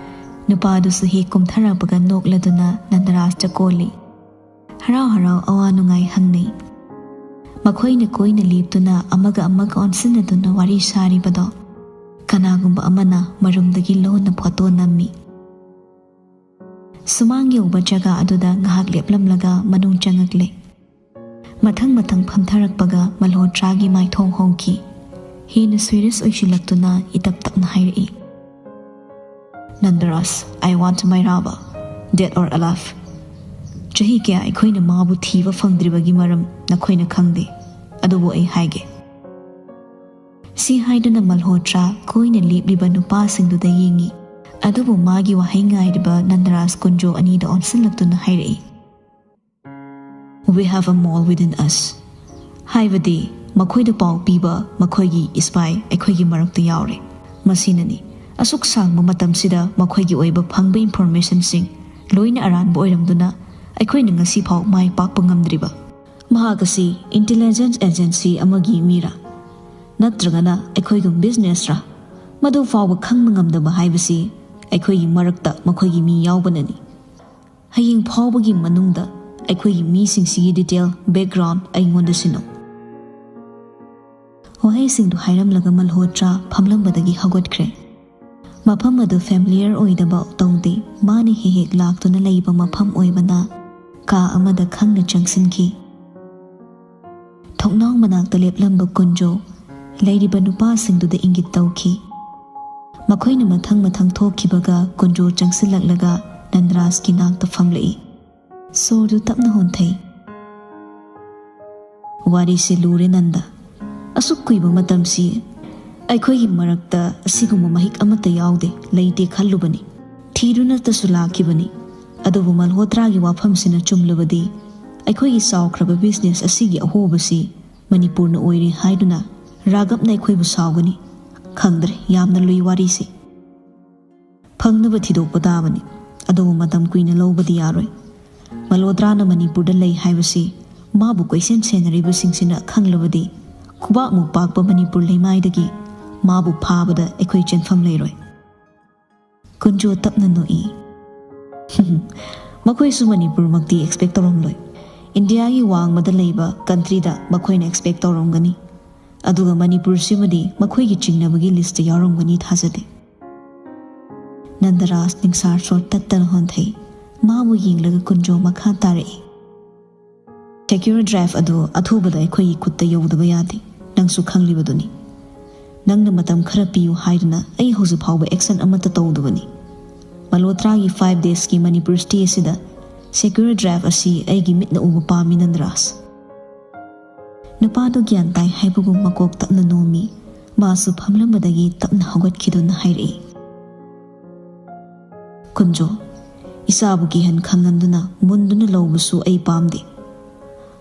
ꯅꯨꯄꯥꯗꯨꯁꯨ ꯍꯦꯛ ꯀꯨꯝꯊꯔꯛꯄꯒ ꯅꯣꯛꯂꯗꯨꯅ ꯅꯟꯗꯔꯥꯖꯇ ꯀꯣꯜꯂꯤ꯫ ꯍꯔꯥꯎ ꯍꯔꯥꯎ ꯑꯋꯥ ꯅꯨꯡꯉꯥꯏ ꯍꯪꯅꯩ꯫ ꯃꯈꯣꯏꯅ ꯀꯣꯏꯅ ꯂꯦꯞꯇꯨꯅ ꯑꯃꯒ ꯑꯃꯒ ꯑꯣꯟꯁꯤꯟꯅꯗꯨꯅ ꯋꯥꯔꯤ ꯁꯥꯔꯤꯕꯗꯣ ꯀꯅꯥꯒꯨꯝꯕ ꯑꯃꯅ ꯃꯔꯨꯝꯗꯒꯤ ꯂꯣꯟꯅ ꯐꯣꯇꯣ ꯅꯝꯃꯤ꯫ ꯁꯨꯃꯥꯡ ꯌꯧꯕ ꯖꯒꯥ ꯑꯗꯨꯗ ꯉꯥꯏꯍꯥꯛ ꯂꯦꯞꯂꯝꯂꯒ ꯃꯅꯨꯡ ꯆꯪꯉꯛꯂꯦ꯫ ꯃꯊꯪ ꯃꯊꯪ ꯐꯝꯊꯔꯛꯄꯒ ꯃꯜꯍꯣꯇ꯭ꯔꯥꯒꯤ ꯃꯥꯏꯊꯣꯡ ꯍꯣꯡꯈꯤ꯫ ꯍꯦꯟꯅ ꯁꯤꯔꯤꯌꯁ ꯑꯣꯏꯁꯤꯜꯂꯛꯇꯨꯅ ꯏꯇꯞ ꯇꯞꯅ ꯍꯥꯏꯔꯛꯏ, "ꯅꯟꯗꯔꯥꯖ, I want ꯃꯩꯔꯥꯕ, dead or alive꯫ ꯆꯍꯤ ꯀꯌꯥ ꯑꯩꯈꯣꯏꯅ ꯃꯥꯕꯨ ꯊꯤꯕ ꯐꯪꯗ꯭ꯔꯤꯕꯒꯤ ꯃꯔꯝ ꯅꯈꯣꯏꯅ ꯈꯪꯗꯦ, ꯑꯗꯨꯕꯨ ꯑꯩ ꯍꯥꯏꯒꯦ꯫" ꯁꯤ ꯍꯥꯏꯗꯨꯅ ꯃꯜꯍꯣꯇ꯭ꯔꯥ ꯀꯣꯏꯅ ꯂꯦꯞꯂꯤꯕ ꯅꯨꯄꯥꯁꯤꯡꯗꯨꯗ ꯌꯦꯡꯉꯤ, ꯑꯗꯨꯕꯨ ꯃꯥꯒꯤ ꯋꯥꯍꯩ ꯉꯥꯏꯔꯤꯕ ꯅꯟꯗꯔꯥꯖ ꯀꯨꯟꯖꯣ ꯑꯅꯤꯗ ꯑꯣꯟꯁꯤꯜꯂꯛꯇꯨꯅ ꯍꯥꯏꯔꯛꯏ, "We have a mole within us꯫" ꯍꯥꯏꯕꯗꯤ, ꯃꯈꯣꯏꯗ ꯄꯥꯎ ꯄꯤꯕ ꯃꯈꯣꯏꯒꯤ ꯏꯁꯄꯥꯏ ꯑꯩꯈꯣꯏꯒꯤ ꯃꯔꯛꯇ ꯌꯥꯎꯔꯦ꯫ ꯃꯁꯤꯅꯅꯤ, ꯑꯁꯨꯛ ꯁꯥꯡꯕ ꯃꯇꯝꯁꯤꯗ ꯃꯈꯣꯏꯒꯤ ꯑꯣꯏꯕ ꯐꯪꯕ ꯏꯟꯐꯣꯔꯃꯦꯁꯟꯁꯤꯡ ꯂꯣꯏꯅ ꯑꯔꯥꯟꯕ ꯑꯣꯏꯔꯝꯗꯨꯅ ꯑꯩꯈꯣꯏꯅ ꯉꯁꯤꯐꯥꯎ ꯃꯥꯏ ꯄꯥꯛꯄ ꯉꯝꯗ꯭ꯔꯤꯕ꯫ ꯃꯍꯥꯛ ꯑꯁꯤ ꯏꯟꯇꯦꯂꯤꯖꯦꯟꯁ ꯑꯦꯖꯦꯟꯁꯤ ꯑꯃꯒꯤ ꯃꯤꯔꯥ, ꯅꯠꯇ꯭ꯔꯒꯅ ꯑꯩꯈꯣꯏꯒꯨꯝ ꯕꯤꯖꯤꯅꯦꯁꯔꯥ? ꯃꯗꯨ ꯐꯥꯎꯕ ꯈꯪꯕ ꯉꯝꯗꯕ ꯍꯥꯏꯕꯁꯤ ꯑꯩꯈꯣꯏꯒꯤ ꯃꯔꯛꯇ ꯃꯈꯣꯏꯒꯤ ꯃꯤ ꯌꯥꯎꯕꯅꯅꯤ꯫ ꯍꯌꯦꯡ ꯐꯥꯎꯕꯒꯤ ꯃꯅꯨꯡꯗ ꯑꯩꯈꯣꯏꯒꯤ ꯃꯤꯁꯤꯡꯁꯤꯒꯤ ꯗꯤꯇꯦꯜ ꯕꯦꯛꯒ꯭ꯔꯥꯎꯟ ꯑꯩꯉꯣꯟꯗ ꯁꯤꯟꯅꯧ꯫ ꯋꯥꯍꯩꯁꯤꯡꯗꯨ ꯍꯥꯏꯔꯝꯂꯒ ꯃꯜꯍꯣꯇ꯭ꯔꯥ ꯐꯝꯂꯝꯕꯗꯒꯤ ꯍꯧꯒꯠꯈ꯭ꯔꯦ꯫ ꯃꯐꯝ ꯑꯗꯨ ꯐꯦꯃꯤꯂꯤꯌꯔ ꯑꯣꯏꯗꯕ ꯇꯧꯗꯦ꯫ ꯃꯥꯅ ꯍꯦꯛ ꯍꯦꯛ ꯂꯥꯛꯇꯨꯅ ꯂꯩꯕ ꯃꯐꯝ ꯑꯣꯏꯕꯅ ꯀꯥ ꯑꯃꯗ ꯈꯪꯅ ꯆꯪꯁꯤꯟꯈꯤ꯫ ꯊꯣꯡꯅꯥꯎ ꯃꯅꯥꯛꯇ ꯂꯦꯞꯂꯝꯕ ꯀꯨꯟꯖꯣ ꯂꯩꯔꯤꯕ ꯅꯨꯄꯥꯁꯤꯡꯗꯨꯗ ꯏꯪꯒꯤꯠ ꯇꯧꯈꯤ꯫ ꯃꯈꯣꯏꯅ ꯃꯊꯪ ꯃꯊꯪ ꯊꯣꯛꯈꯤꯕꯒ ꯀꯨꯟꯖꯣ ꯆꯪꯁꯤꯜꯂꯛꯂꯒ ꯅꯟꯗ꯭ꯔꯥꯖꯀꯤ ꯅꯥꯛꯇ ꯐꯝꯂꯛꯏ꯫ ꯁꯣꯔꯗꯨ ꯇꯞꯅ ꯍꯣꯟꯊꯩ꯫ "ꯋꯥꯔꯤꯁꯦ ꯂꯨꯔꯦ ꯅꯟꯗ꯫ ꯑꯁꯨꯛ ꯀꯨꯏꯕ ꯃꯇꯝꯁꯤ ꯑꯩꯈꯣꯏꯒꯤ ꯃꯔꯛꯇ ꯑꯁꯤꯒꯨꯝꯕ ꯃꯍꯤꯛ ꯑꯃꯠꯇ ꯌꯥꯎꯗꯦ, ꯂꯩꯇꯦ ꯈꯜꯂꯨꯕꯅꯤ꯫ ꯊꯤꯗꯨꯅꯇꯁꯨ ꯂꯥꯛꯈꯤꯕꯅꯤ꯫ ꯑꯗꯨꯕꯨ ꯃꯜꯍꯣꯇ꯭ꯔꯥꯒꯤ ꯋꯥꯐꯝꯁꯤꯅ ꯆꯨꯝꯂꯕꯗꯤ ꯑꯩꯈꯣꯏꯒꯤ ꯆꯥꯎꯈ꯭ꯔꯕ ꯕꯤꯖꯤꯅꯦꯁ ꯑꯁꯤꯒꯤ ꯑꯍꯣꯕꯁꯤ ꯃꯅꯤꯄꯨꯔꯅ ꯑꯣꯏꯔꯦ ꯍꯥꯏꯗꯨꯅ ꯔꯥꯒꯞꯅ ꯑꯩꯈꯣꯏꯕꯨ ꯁꯥꯎꯒꯅꯤ꯫ ꯈꯪꯗ꯭ꯔꯦ, ꯌꯥꯝꯅ ꯂꯨꯏ ꯋꯥꯔꯤꯁꯤ꯫ ꯐꯪꯅꯕ ꯊꯤꯗꯣꯛꯄ ꯇꯥꯕꯅꯤ꯫ ꯑꯗꯨꯕꯨ ꯃꯇꯝ ꯀꯨꯏꯅ ꯂꯧꯕꯗꯤ ꯌꯥꯔꯣꯏ꯫ ꯃꯜꯍꯣꯇ꯭ꯔꯥꯅ ꯃꯅꯤꯄꯨꯔꯗ ꯂꯩ ꯍꯥꯏꯕꯁꯤ ꯃꯥꯕꯨ ꯀꯣꯏꯁꯦꯟ ꯁꯦꯟꯅꯔꯤꯕꯁꯤꯡꯁꯤꯅ ꯈꯪꯂꯕꯗꯤ ꯈꯨꯕꯥꯛꯃꯨꯛ ꯄꯥꯛꯄ ꯃꯅꯤꯄꯨꯔ ꯂꯩꯃꯥꯏꯗꯒꯤ ꯃꯥꯕꯨ ꯐꯥꯕꯗ ꯑꯩꯈꯣꯏ ꯆꯦꯟꯐꯝ ꯂꯩꯔꯣꯏ꯫" ꯀꯨꯟꯖꯣ ꯇꯞꯅ ꯅꯣꯛꯏ꯫ "ꯃꯈꯣꯏꯁꯨ ꯃꯅꯤꯄꯨꯔꯃꯛꯇꯤ ꯑꯦꯛꯁꯄꯦꯛ ꯇꯧꯔꯝꯂꯣꯏ꯫ ꯏꯟꯗꯤꯌꯥꯒꯤ ꯋꯥꯡꯃꯗ ꯂꯩꯕ ꯀꯟꯇ꯭ꯔꯤꯗ ꯃꯈꯣꯏꯅ ꯑꯦꯛꯁꯄꯦꯛ ꯇꯧꯔꯝꯒꯅꯤ꯫ ꯑꯗꯨꯒ ꯃꯅꯤꯄꯨꯔꯁꯤꯃꯗꯤ ꯃꯈꯣꯏꯒꯤ ꯆꯤꯡꯅꯕꯒꯤ ꯂꯤꯁꯇ ꯌꯥꯎꯔꯝꯒꯅꯤ ꯊꯥꯖꯗꯦ꯫" ꯅꯟꯗꯔꯥꯖ ꯅꯤꯡꯁꯥꯔ ꯁꯣꯔ ꯇꯠꯇꯅ ꯍꯣꯟꯊꯩ꯫ ꯃꯥꯕꯨ ꯌꯦꯡꯂꯒ ꯀꯨꯟꯖꯣ ꯃꯈꯥ ꯇꯥꯔꯛꯏ꯫ "ꯁꯦꯀ꯭ꯌꯨꯔ ꯗ꯭ꯔꯥꯏꯚ ꯑꯗꯨ ꯑꯊꯨꯕꯗ ꯑꯩꯈꯣꯏꯒꯤ ꯈꯨꯠꯇ ꯌꯧꯗꯕ ꯌꯥꯗꯦ꯫ ꯅꯪꯁꯨ ꯈꯪꯂꯤꯕꯗꯨꯅꯤ꯫ "ꯅꯪꯅ ꯃꯇꯝ ꯈꯔ ꯄꯤꯌꯨ ꯍꯥꯏꯗꯨꯅ ꯑꯩ ꯍꯧꯖꯤꯛ ꯐꯥꯎꯕ action ꯑꯃꯠꯇ ꯇꯧꯗꯕꯅꯤ꯫ ꯃꯜꯍꯣꯇ꯭ꯔꯥꯒꯤ five days ꯀꯤ ꯃꯅꯤꯄꯨꯔ stay ꯑꯁꯤꯗ secure draft ꯑꯁꯤ ꯑꯩꯒꯤ ꯃꯤꯠꯅ ꯎꯕ ꯄꯥꯝꯃꯤ ꯅꯟꯗꯔꯥꯖ꯫" ꯅꯨꯄꯥꯗꯨ ꯒ꯭ꯌꯥꯟ ꯇꯥꯏ ꯍꯥꯏꯕꯒꯨꯝ ꯃꯀꯣꯛ ꯇꯞꯅ ꯅꯣꯝꯃꯤ꯫ ꯃꯥꯁꯨ ꯐꯝꯂꯝꯕꯗꯒꯤ ꯇꯞꯅ ꯍꯧꯒꯠꯈꯤꯗꯨꯅ ꯍꯥꯏꯔꯛꯏ, "ꯀꯨꯟꯖꯣ, ꯏꯆꯥꯕꯨ ꯀꯤꯍꯟ ꯈꯪꯍꯟꯗꯨꯅ ꯃꯨꯟꯗꯨꯅ ꯂꯧꯕꯁꯨ ꯑꯩ ꯄꯥꯝꯗꯦ꯫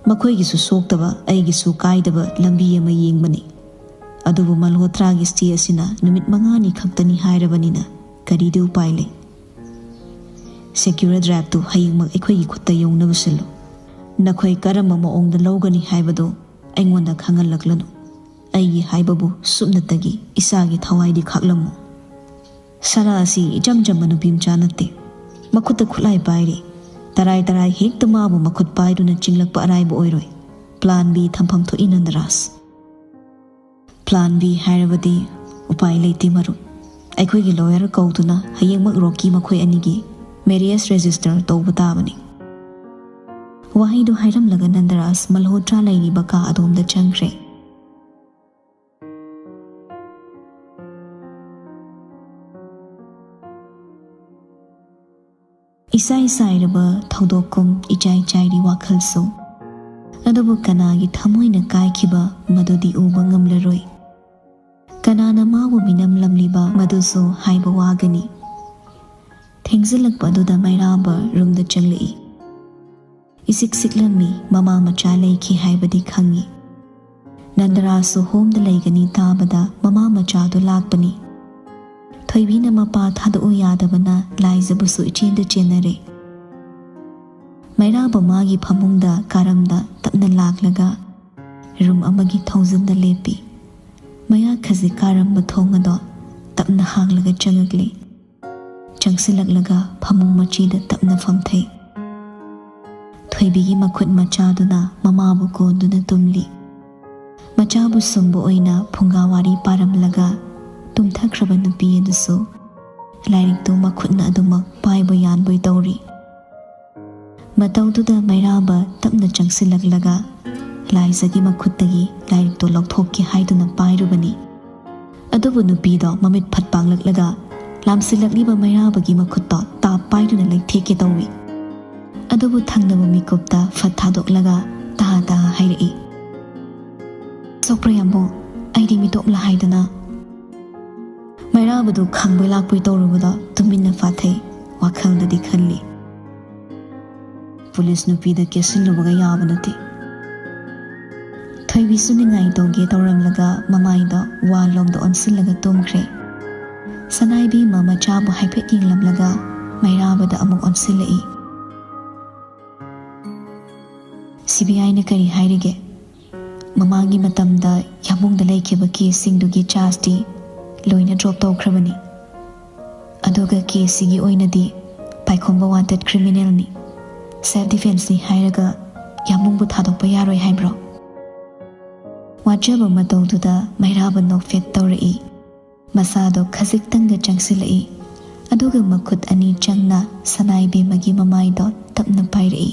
ꯃꯈꯣꯏꯒꯤꯁꯨ ꯁꯣꯛꯇꯕ, ꯑꯩꯒꯤꯁꯨ ꯀꯥꯏꯗꯕ ꯂꯝꯕꯤ ꯑꯃ ꯌꯦꯡꯕꯅꯤ꯫ ꯑꯗꯨꯕꯨ ꯃꯜꯍꯣꯇ꯭ꯔꯥꯒꯤ stay ꯑꯁꯤꯅ ꯅꯨꯃꯤꯠ ꯃꯉꯥꯅꯤ ꯈꯛꯇꯅꯤ ꯍꯥꯏꯔꯕꯅꯤꯅ ꯀꯔꯤꯗꯤ ꯎꯄꯥꯏ ꯂꯩ? Secure draft ꯇꯨ ꯍꯌꯦꯡꯃꯛ ꯑꯩꯈꯣꯏꯒꯤ ꯈꯨꯠꯇ ꯌꯧꯅꯕ ꯁꯤꯜꯂꯨ꯫ ꯅꯈꯣꯏ ꯀꯔꯝꯕ ꯃꯑꯣꯡꯗ ꯂꯧꯒꯅꯤ ꯍꯥꯏꯕꯗꯨ ꯑꯩꯉꯣꯟꯗ ꯈꯪꯍꯜꯂꯛꯂꯅꯨ꯫ ꯑꯩꯒꯤ ꯍꯥꯏꯕꯕꯨ ꯁꯨꯞꯅꯇꯒꯤ ꯏꯆꯥꯒꯤ ꯊꯋꯥꯏꯗꯤ ꯈꯥꯛꯂꯝꯃꯨ꯫ ꯁꯔꯥ ꯑꯁꯤ ꯏꯆꯝ ꯆꯝꯕ ꯅꯨꯄꯤ ꯃꯆꯥ ꯅꯠꯇꯦ꯫ ꯃꯈꯨꯠꯇ ꯈꯨꯠꯂꯥꯏ ꯄꯥꯏꯔꯤ꯫ ꯇꯔꯥꯏ ꯇꯔꯥꯏ ꯍꯦꯛꯇ ꯃꯥꯕꯨ ꯃꯈꯨꯠ ꯄꯥꯏꯗꯨꯅ ꯆꯤꯡꯂꯛꯄ ꯑꯔꯥꯏꯕ ꯑꯣꯏꯔꯣꯏ꯫ Plan B ꯊꯝꯐꯝ ꯊꯣꯛꯏ ꯅꯟꯗꯔꯥꯖ꯫ Plan B ꯍꯥꯏꯔꯕꯗꯤ ꯎꯄꯥꯏ ꯂꯩꯇꯦ ꯃꯔꯨꯞ꯫ ꯑꯩꯈꯣꯏꯒꯤ lawyer ꯀꯧꯗꯨꯅ ꯍꯌꯦꯡꯃꯛ ꯔꯣꯀꯤ ꯃꯈꯣꯏ ꯑꯅꯤꯒꯤ marriage register ꯇꯧꯕ ꯇꯥꯕꯅꯤ꯫" ꯋꯥꯍꯩꯗꯨ ꯍꯥꯏꯔꯝꯂꯒ ꯅꯟꯗꯔꯥꯖ ꯃꯜꯍꯣꯇ꯭ꯔꯥ ꯂꯩꯔꯤꯕ ꯀꯥ ꯑꯗꯣꯝꯗ ꯆꯪꯈ꯭ꯔꯦ꯫ ꯏꯁꯥꯏ ꯁꯥꯏꯔꯕ ꯊꯧꯗꯣꯛꯀꯨꯝ ꯏꯆꯥꯏ ꯆꯥꯏꯔꯤ ꯋꯥꯈꯜꯁꯨ꯫ ꯑꯗꯨꯕꯨ ꯀꯅꯥꯒꯤ ꯊꯃꯣꯏꯅ ꯀꯥꯏꯈꯤꯕ ꯃꯗꯨꯗꯤ ꯎꯕ ꯉꯝꯂꯔꯣꯏ꯫ ꯀꯅꯥꯅ ꯃꯥꯕꯨ ꯃꯤꯅꯝꯂꯝꯂꯤꯕ ꯃꯗꯨꯁꯨ ꯍꯥꯏꯕ ꯋꯥꯒꯅꯤ꯫ ꯊꯦꯡꯖꯤꯜꯂꯛꯄ ꯑꯗꯨꯗ ꯃꯩꯔꯥꯕ room ꯗ ꯆꯪꯂꯛꯏ꯫ ꯏꯁꯤꯛ ꯁꯤꯛꯂꯝꯃꯤ꯫ ꯃꯃꯥ ꯃꯆꯥ ꯂꯩꯈꯤ ꯍꯥꯏꯕꯗꯤ ꯈꯪꯉꯤ꯫ ꯅꯟꯗꯔꯥꯖꯁꯨ home ꯗ ꯂꯩꯒꯅꯤ ꯇꯥꯕꯗ ꯃꯃꯥ ꯃꯆꯥꯗꯨ ꯂꯥꯛꯄꯅꯤ꯫ ꯊꯣꯏꯕꯤꯅ ꯃꯄꯥ ꯊꯥꯗꯣꯛꯎ ꯌꯥꯗꯕꯅ ꯂꯥꯏꯖꯕꯁꯨ ꯏꯆꯦꯟꯗ ꯆꯦꯟꯅꯔꯦ꯫ ꯃꯩꯔꯥꯕ ꯃꯥꯒꯤ ꯐꯃꯨꯡꯗ ꯀꯥꯔꯝꯗ ꯇꯞꯅ ꯂꯥꯛꯂꯒ room ꯑꯃꯒꯤ ꯊꯣꯡꯖꯤꯟꯗ ꯂꯦꯞꯄꯤ꯫ ꯃꯌꯥ ꯈꯖꯤꯛ ꯀꯥꯔꯝꯕ ꯊꯣꯡ ꯑꯗꯣ ꯇꯞꯅ ꯍꯥꯡꯂꯒ ꯆꯪꯉꯛꯂꯤ꯫ ꯆꯪꯁꯤꯜꯂꯛꯂꯒ ꯐꯃꯨꯡ ꯃꯆꯤꯗ ꯇꯞꯅ ꯐꯝꯊꯩ꯫ ꯊꯣꯏꯕꯤꯒꯤ ꯃꯈꯨꯠ ꯃꯆꯥꯗꯨꯅ ꯃꯃꯥꯕꯨ ꯀꯣꯟꯗꯨꯅ ꯇꯨꯝꯂꯤ꯫ ꯃꯆꯥꯕꯨ ꯁꯨꯝꯕ ꯑꯣꯏꯅ ꯐꯨꯡꯒꯥ ꯋꯥꯔꯤ ꯄꯥꯔꯝꯂꯒ ꯇꯨꯝꯊꯈ꯭ꯔꯕ ꯅꯨꯄꯤ ꯑꯗꯨꯁꯨ ꯂꯥꯏꯔꯤꯛꯇꯨ ꯃꯈꯨꯠꯅ ꯑꯗꯨꯃꯛ ꯄꯥꯏꯕ ꯌꯥꯟꯕꯣꯏ ꯇꯧꯔꯤ꯫ ꯃꯇꯧꯗꯨꯗ ꯃꯩꯔꯥꯕ ꯇꯞꯅ ꯆꯪꯁꯤꯜꯂꯛꯂꯒ ꯂꯥꯏꯖꯒꯤ ꯃꯈꯨꯠꯇꯒꯤ ꯂꯥꯏꯔꯤꯛꯇꯨ ꯂꯧꯊꯣꯛꯀꯦ ꯍꯥꯏꯗꯨꯅ ꯄꯥꯏꯔꯨꯕꯅꯤ꯫ ꯑꯗꯨꯕꯨ ꯅꯨꯄꯤꯗꯣ ꯃꯃꯤꯠ ꯐꯠ ꯄꯥꯡꯂꯛꯂꯒ ꯂꯥꯝꯁꯤꯜꯂꯛꯂꯤꯕ ꯃꯩꯔꯥꯕꯒꯤ ꯃꯈꯨꯠꯇꯣ ꯇꯥꯞ ꯄꯥꯏꯗꯨꯅ ꯂꯩꯊꯦꯛꯀꯦ ꯇꯧꯏ꯫ ꯑꯗꯨꯕꯨ ꯊꯪꯅꯕ ꯃꯤꯀꯨꯞꯇ ꯐꯠ ꯊꯥꯗꯣꯛꯂꯒ ꯇꯍꯥ ꯇꯍꯥ ꯍꯥꯏꯔꯛꯏ, "ꯁꯣꯛꯄ꯭ꯔ ꯌꯥꯝꯕꯨꯡ? ꯑꯩꯗꯤ ꯃꯤꯇꯣꯞꯂ ꯍꯥꯏꯗꯅ?" ꯃꯩꯔꯥꯕꯗꯨ ꯈꯪꯕꯣꯏ ꯂꯥꯛꯄꯣꯏ ꯇꯧꯔꯨꯕꯗ ꯇꯨꯃꯤꯟꯅ ꯐꯥꯊꯩ, ꯋꯥꯈꯜꯗꯗꯤ ꯈꯜꯂꯤ, "ꯄꯨꯂꯤꯁ ꯅꯨꯄꯤꯗ ꯀꯦꯁꯤꯜꯂꯨꯕꯒ ꯌꯥꯕ ꯅꯠꯇꯦ"꯫ ꯊꯣꯏꯕꯤꯁꯨ ꯅꯤꯡꯉꯥꯏ ꯇꯧꯒꯦ ꯇꯧꯔꯝꯂꯒ ꯃꯃꯥꯏꯗ ꯋꯥꯜ ꯂꯣꯝꯗ ꯑꯣꯟꯁꯤꯜꯂꯒ ꯇꯨꯝꯈ꯭ꯔꯦ꯫ ꯁꯅꯥꯏꯕꯦꯝꯃ ꯃꯆꯥꯕꯨ ꯍꯥꯏꯐꯦꯠ ꯌꯦꯡꯂꯝꯂꯒ ꯃꯩꯔꯥꯕꯗ ꯑꯃꯨꯛ ꯑꯣꯟꯁꯤꯜꯂꯛꯏ꯫ "ꯁꯤ ꯕꯤ ꯑꯥꯏꯅ ꯀꯔꯤ ꯍꯥꯏꯔꯤꯒꯦ? ꯃꯃꯥꯡꯒꯤ ꯃꯇꯝꯗ ꯌꯥꯝꯕꯨꯡꯗ ꯂꯩꯈꯤꯕ ꯀꯦꯁꯁꯤꯡꯗꯨꯒꯤ ꯆꯥꯔꯖꯇꯤ ꯂꯣꯏꯅ ꯗ꯭ꯔꯣꯞ ꯇꯧꯈ꯭ꯔꯕꯅꯤ꯫ ꯑꯗꯨꯒ ꯀꯦꯁꯁꯤꯒꯤ ꯑꯣꯏꯅꯗꯤ ꯄꯥꯏꯈꯣꯝꯕ ꯋꯥꯟꯇꯦꯗ ꯀ꯭ꯔꯤꯃꯤꯅꯦꯜꯅꯤ꯫ ꯁꯦꯜꯐ ꯗꯤꯐꯦꯟꯁꯅꯤ ꯍꯥꯏꯔꯒ ꯌꯥꯝꯕꯨꯡꯕꯨ ꯊꯥꯗꯣꯛꯄ ꯌꯥꯔꯣꯏ ꯍꯥꯏꯕ꯭ꯔꯣ?" ꯋꯥꯖꯕ ꯃꯇꯧꯗꯨꯗ ꯃꯩꯔꯥꯕ ꯅꯣꯛꯐꯦꯠ ꯇꯧꯔꯛꯏ꯫ ꯃꯁꯥꯗꯣ ꯈꯖꯤꯛꯇꯪꯒ ꯆꯪꯁꯤꯜꯂꯛꯏ꯫ ꯑꯗꯨꯒ ꯃꯈꯨꯠ ꯑꯅꯤ ꯆꯪꯅ ꯁꯅꯥꯏꯕꯦꯝꯃꯒꯤ ꯃꯃꯥꯏꯗꯣ ꯇꯞꯅ ꯄꯥꯏꯔꯛꯏ꯫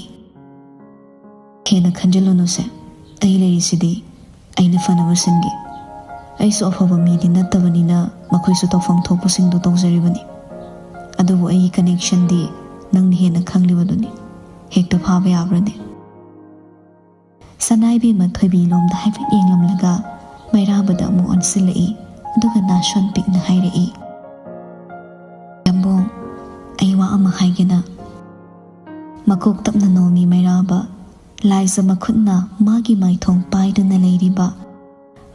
"ꯍꯦꯟꯅ ꯈꯟꯖꯤꯜꯂꯨꯅꯨꯁꯦ, ꯑꯩ ꯂꯩꯔꯤꯁꯤꯗꯤ꯫ ꯑꯩꯅ ꯐꯅꯕ ꯁꯤꯟꯒꯦ꯫ ꯑꯩꯁꯨ ꯑꯐꯕ ꯃꯤꯗꯤ ꯅꯠꯇꯕꯅꯤꯅ ꯃꯈꯣꯏꯁꯨ ꯇꯧꯐꯝ ꯊꯣꯛꯄꯁꯤꯡꯗꯨ ꯇꯧꯖꯔꯤꯕꯅꯤ꯫ ꯑꯗꯨꯕꯨ ꯑꯩꯒꯤ ꯀꯅꯦꯛꯁꯟꯗꯤ ꯅꯪꯅ ꯍꯦꯟꯅ ꯈꯪꯂꯤꯕꯗꯨꯅꯤ꯫ ꯍꯦꯛꯇ ꯐꯥꯕ ꯌꯥꯕ꯭ꯔꯅꯦ?" ꯁꯅꯥꯏꯕꯦꯝꯃ ꯊꯣꯏꯕꯤꯂꯣꯝꯗ ꯍꯥꯏꯐꯦꯠ ꯌꯦꯡꯂꯝꯂꯒ ꯃꯩꯔꯥꯕꯗ ꯑꯃꯨꯛ ꯑꯣꯟꯁꯤꯜꯂꯛꯏ, ꯑꯗꯨꯒ ꯅꯥꯁꯣꯟ ꯄꯤꯛꯅ ꯍꯥꯏꯔꯛꯏ, "ꯌꯥꯝꯕꯨꯡ, ꯑꯩ ꯋꯥ ꯑꯃ ꯍꯥꯏꯒꯦꯅ꯫" ꯃꯀꯣꯛ ꯇꯞꯅ ꯅꯣꯝꯃꯤ ꯃꯩꯔꯥꯕ꯫ ꯂꯥꯏꯖ ꯃꯈꯨꯠꯅ ꯃꯥꯒꯤ ꯃꯥꯏꯊꯣꯡ ꯄꯥꯏꯗꯨꯅ ꯂꯩꯔꯤꯕ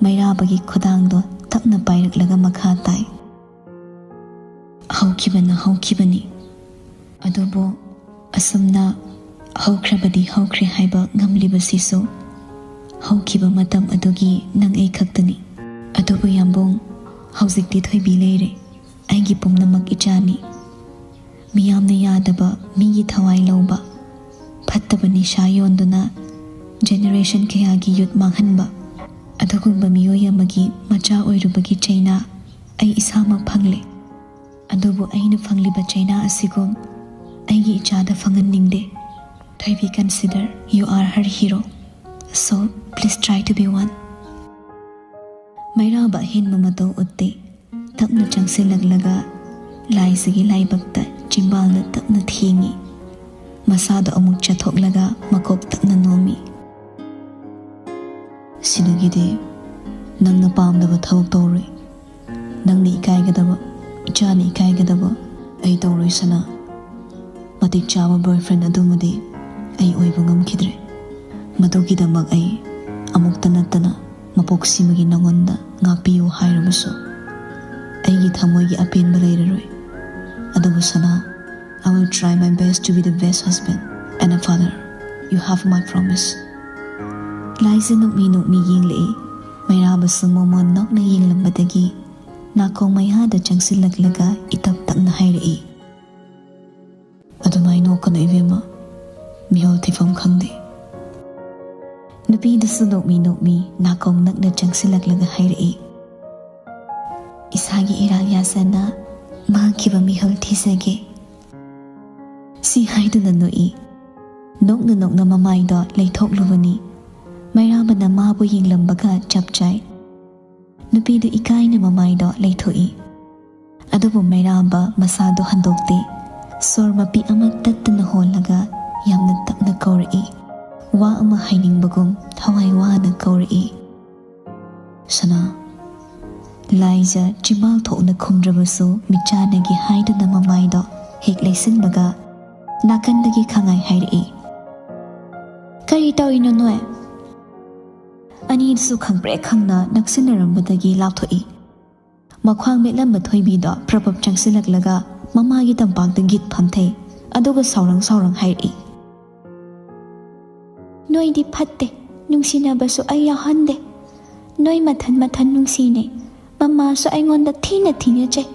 ꯃꯩꯔꯥꯕꯒꯤ ꯈꯨꯗꯥꯡꯗꯣ ꯇꯞꯅ ꯄꯥꯏꯔꯛꯂꯒ ꯃꯈꯥ ꯇꯥꯏ꯫ "ꯍꯧꯈꯤꯕꯅ ꯍꯧꯈꯤꯕꯅꯤ꯫ ꯑꯗꯨꯕꯨ ꯑꯁꯨꯝꯅ ꯍꯧꯈ꯭ꯔꯕꯗꯤ ꯍꯧꯈ꯭ꯔꯦ ꯍꯥꯏꯕ ꯉꯝꯂꯤꯕꯁꯤꯁꯨ ꯍꯧꯈꯤꯕ ꯃꯇꯝ ꯑꯗꯨꯒꯤ ꯅꯪ ꯑꯩ ꯈꯛꯇꯅꯤ꯫ ꯑꯗꯨꯕꯨ ꯌꯥꯝꯕꯨꯡ, ꯍꯧꯖꯤꯛꯇꯤ ꯊꯣꯏꯕꯤ ꯂꯩꯔꯦ꯫ ꯑꯩꯒꯤ ꯄꯨꯝꯅꯃꯛ ꯏꯆꯥꯅꯤ꯫ ꯃꯤꯌꯥꯝꯅ ꯌꯥꯗꯕ, ꯃꯤꯒꯤ ꯊꯋꯥꯏ ꯂꯧꯕ, ꯐꯠꯇꯕ ꯅꯤꯁꯥ ꯌꯣꯟꯗꯨꯅ ꯖꯦꯅꯦꯔꯦꯁꯟ ꯀꯌꯥꯒꯤ ꯌꯨꯠ ꯃꯥꯡꯍꯟꯕ, ꯑꯗꯨꯒꯨꯝꯕ ꯃꯤꯑꯣꯏ ꯑꯃꯒꯤ ꯃꯆꯥ ꯑꯣꯏꯔꯨꯕꯒꯤ ꯆꯩꯅꯥ ꯑꯩ ꯏꯁꯥꯃꯛ ꯐꯪꯂꯦ꯫ ꯑꯗꯨꯕꯨ ꯑꯩꯅ ꯐꯪꯂꯤꯕ ꯆꯩꯅꯥ ꯑꯁꯤꯒꯨꯝ ꯑꯩꯒꯤ ꯏꯆꯥꯗ ꯐꯪꯍꯟꯅꯤꯡꯗꯦ꯫ ꯊꯣꯏꯕꯤ, consider you are her hero. So, please try to be one." ꯃꯩꯔꯥꯕ ꯑꯍꯦꯟꯕ ꯃꯇꯧ ꯎꯠꯇꯦ꯫ ꯇꯞꯅ ꯆꯪꯁꯤꯜꯂꯛꯂꯒ ꯂꯥꯏꯖꯒꯤ ꯂꯥꯏꯕꯛꯇ ꯆꯤꯝꯕꯥꯜꯅ ꯇꯞꯅ ꯊꯦꯡꯉꯤ꯫ ꯃꯁꯥꯗꯣ ꯑꯃꯨꯛ ꯆꯠꯊꯣꯛꯂꯒ ꯃꯀꯣꯛ ꯇꯞꯅ ꯅꯣꯝꯃꯤ꯫ "ꯁꯤꯗꯒꯤꯗꯤ ꯅꯪꯅ ꯄꯥꯝꯗꯕ ꯊꯕꯛ ꯇꯧꯔꯣꯏ꯫ ꯅꯪꯅ ꯏꯀꯥꯏꯒꯗꯕ, ꯏꯆꯥꯅ ꯏꯀꯥꯏꯒꯗꯕ ꯑꯩ ꯇꯧꯔꯣꯏ, ꯁꯅꯥ꯫ ꯃꯇꯤꯛ ꯆꯥꯕ boyfriend ꯑꯗꯨꯃꯗꯤ ꯑꯩ ꯑꯣꯏꯕ ꯉꯝꯈꯤꯗ꯭ꯔꯦ꯫ ꯃꯗꯨꯒꯤꯗꯃꯛ ꯑꯩ ꯑꯃꯨꯛꯇ ꯅꯠꯇꯅ ꯃꯄꯣꯛꯁꯤꯃꯒꯤ ꯅꯉꯣꯟꯗ ꯉꯥꯛꯄꯤꯌꯨ ꯍꯥꯏꯔꯕꯁꯨ ꯑꯩꯒꯤ ꯊꯃꯣꯏꯒꯤ ꯑꯄꯦꯟꯕ ꯂꯩꯔꯔꯣꯏ꯫ ꯑꯗꯨꯕꯨ ꯁꯅꯥ, I will try my best to be the best husband and a father. You have my promise." ꯂꯥꯏꯖ ꯅꯣꯛꯃꯤ ꯅꯣꯛꯃꯤ ꯌꯦꯡꯂꯛꯏ꯫ ꯃꯩꯔꯥꯕꯁꯨ ꯃꯃꯣꯟ ꯅꯣꯛꯅ ꯌꯦꯡꯂꯝꯕꯗꯒꯤ ꯅꯥꯀꯣꯡ ꯃꯌꯥꯗ ꯆꯪꯁꯤꯜꯂꯛꯂꯒ ꯏꯇꯞ ꯇꯞꯅ ꯍꯥꯏꯔꯛꯏ, "ꯑꯗꯨꯃꯥꯏ ꯅꯣꯛꯀꯅꯨ ꯏꯕꯦꯝꯃ, ꯃꯤꯍꯨꯜ ꯊꯤꯐꯝ ꯈꯪꯗꯦ꯫" ꯅꯨꯄꯤꯗꯨꯁꯨ ꯅꯣꯛꯃꯤ ꯅꯣꯛꯃꯤ ꯅꯥꯀꯣꯡ ꯅꯛꯅ ꯆꯪꯁꯤꯜꯂꯛꯂꯒ ꯍꯥꯏꯔꯛꯏ, "ꯏꯁꯥꯒꯤ ꯏꯔꯥꯜ ꯌꯥꯖꯅ ꯃꯥꯡꯈꯤꯕ ꯃꯤꯍꯨꯜ ꯊꯤꯖꯒꯦ꯫" ꯁꯤ ꯍꯥꯏꯗꯨꯅ ꯅꯣꯛꯏ꯫ ꯅꯣꯛꯅ ꯅꯣꯛꯅ ꯃꯃꯥꯏꯗꯣ ꯂꯩꯊꯣꯛꯂꯨꯕꯅꯤ꯫ ꯃꯩꯔꯥꯕꯅ ꯃꯥꯕꯨ ꯌꯦꯡꯂꯝꯕꯒ ꯆꯞ ꯆꯥꯏ꯫ ꯅꯨꯄꯤꯗꯨ ꯏꯀꯥꯏꯅ ꯃꯃꯥꯏꯗꯣ ꯂꯩꯊꯣꯛꯏ꯫ ꯑꯗꯨꯕꯨ ꯃꯩꯔꯥꯕ ꯃꯁꯥꯗꯣ ꯍꯟꯗꯣꯛꯇꯦ꯫ ꯁꯣꯔ ꯃꯄꯤ ꯑꯃ ꯇꯠꯇꯅ ꯍꯣꯜꯂꯒ ꯌꯥꯝꯅ ꯇꯞꯅ ꯀꯧꯔꯛꯏ꯫ ꯋꯥ ꯑꯃ ꯍꯥꯏꯅꯤꯡꯕꯒꯨꯝ ꯊꯋꯥꯏ ꯋꯥꯅ ꯀꯧꯔꯛꯏ, "ꯁꯅꯥ꯫" ꯂꯥꯏꯖ ꯆꯤꯝꯕꯥꯜ ꯊꯣꯛꯅ ꯈꯨꯝꯗ꯭ꯔꯕꯁꯨ ꯃꯤꯠꯆꯥꯅꯒꯤ ꯍꯥꯏꯗꯨꯅ ꯃꯃꯥꯏꯗꯣ ꯍꯦꯛ ꯂꯩꯁꯤꯟꯕꯒ ꯅꯥꯀꯟꯗꯒꯤ ꯈꯪꯉꯥꯏ ꯍꯥꯏꯔꯛꯏ, "ꯀꯔꯤ ꯇꯧꯔꯤꯅꯣ ꯅꯣꯏ?" ꯑꯅꯤꯁꯨ ꯈꯪꯄ꯭ꯔꯦꯛ ꯈꯪꯅ ꯅꯛꯁꯤꯟꯅꯔꯝꯕꯗꯒꯤ ꯂꯥꯞꯊꯣꯛꯏ꯫ ꯃꯈ꯭ꯋꯥꯡ ꯃꯦꯠꯂꯝꯕ ꯊꯣꯏꯕꯤꯗꯣ ꯄ꯭ꯔꯞ ꯄ꯭ꯔꯞ ꯆꯪꯁꯤꯜꯂꯛꯂꯒ ꯃꯃꯥꯒꯤ ꯇꯝꯄꯥꯛꯇ ꯒꯤꯠ ꯐꯝꯊꯩ꯫ ꯑꯗꯨꯒ ꯁꯥꯎꯔꯪ ꯁꯥꯎꯔꯪ ꯍꯥꯏꯔꯛꯏ, "ꯅꯣꯏꯗꯤ ꯐꯠꯇꯦ, ꯅꯨꯡꯁꯤꯅꯕꯁꯨ ꯑꯩ ꯌꯥꯎꯍꯟꯗꯦ꯫ ꯅꯣꯏ ꯃꯊꯟ ꯃꯊꯟ ꯅꯨꯡꯁꯤꯅꯩ꯫ ꯃꯃꯥꯁꯨ ꯑꯩꯉꯣꯟꯗ ꯊꯤꯅ ꯊꯤꯅ ꯆꯩ꯫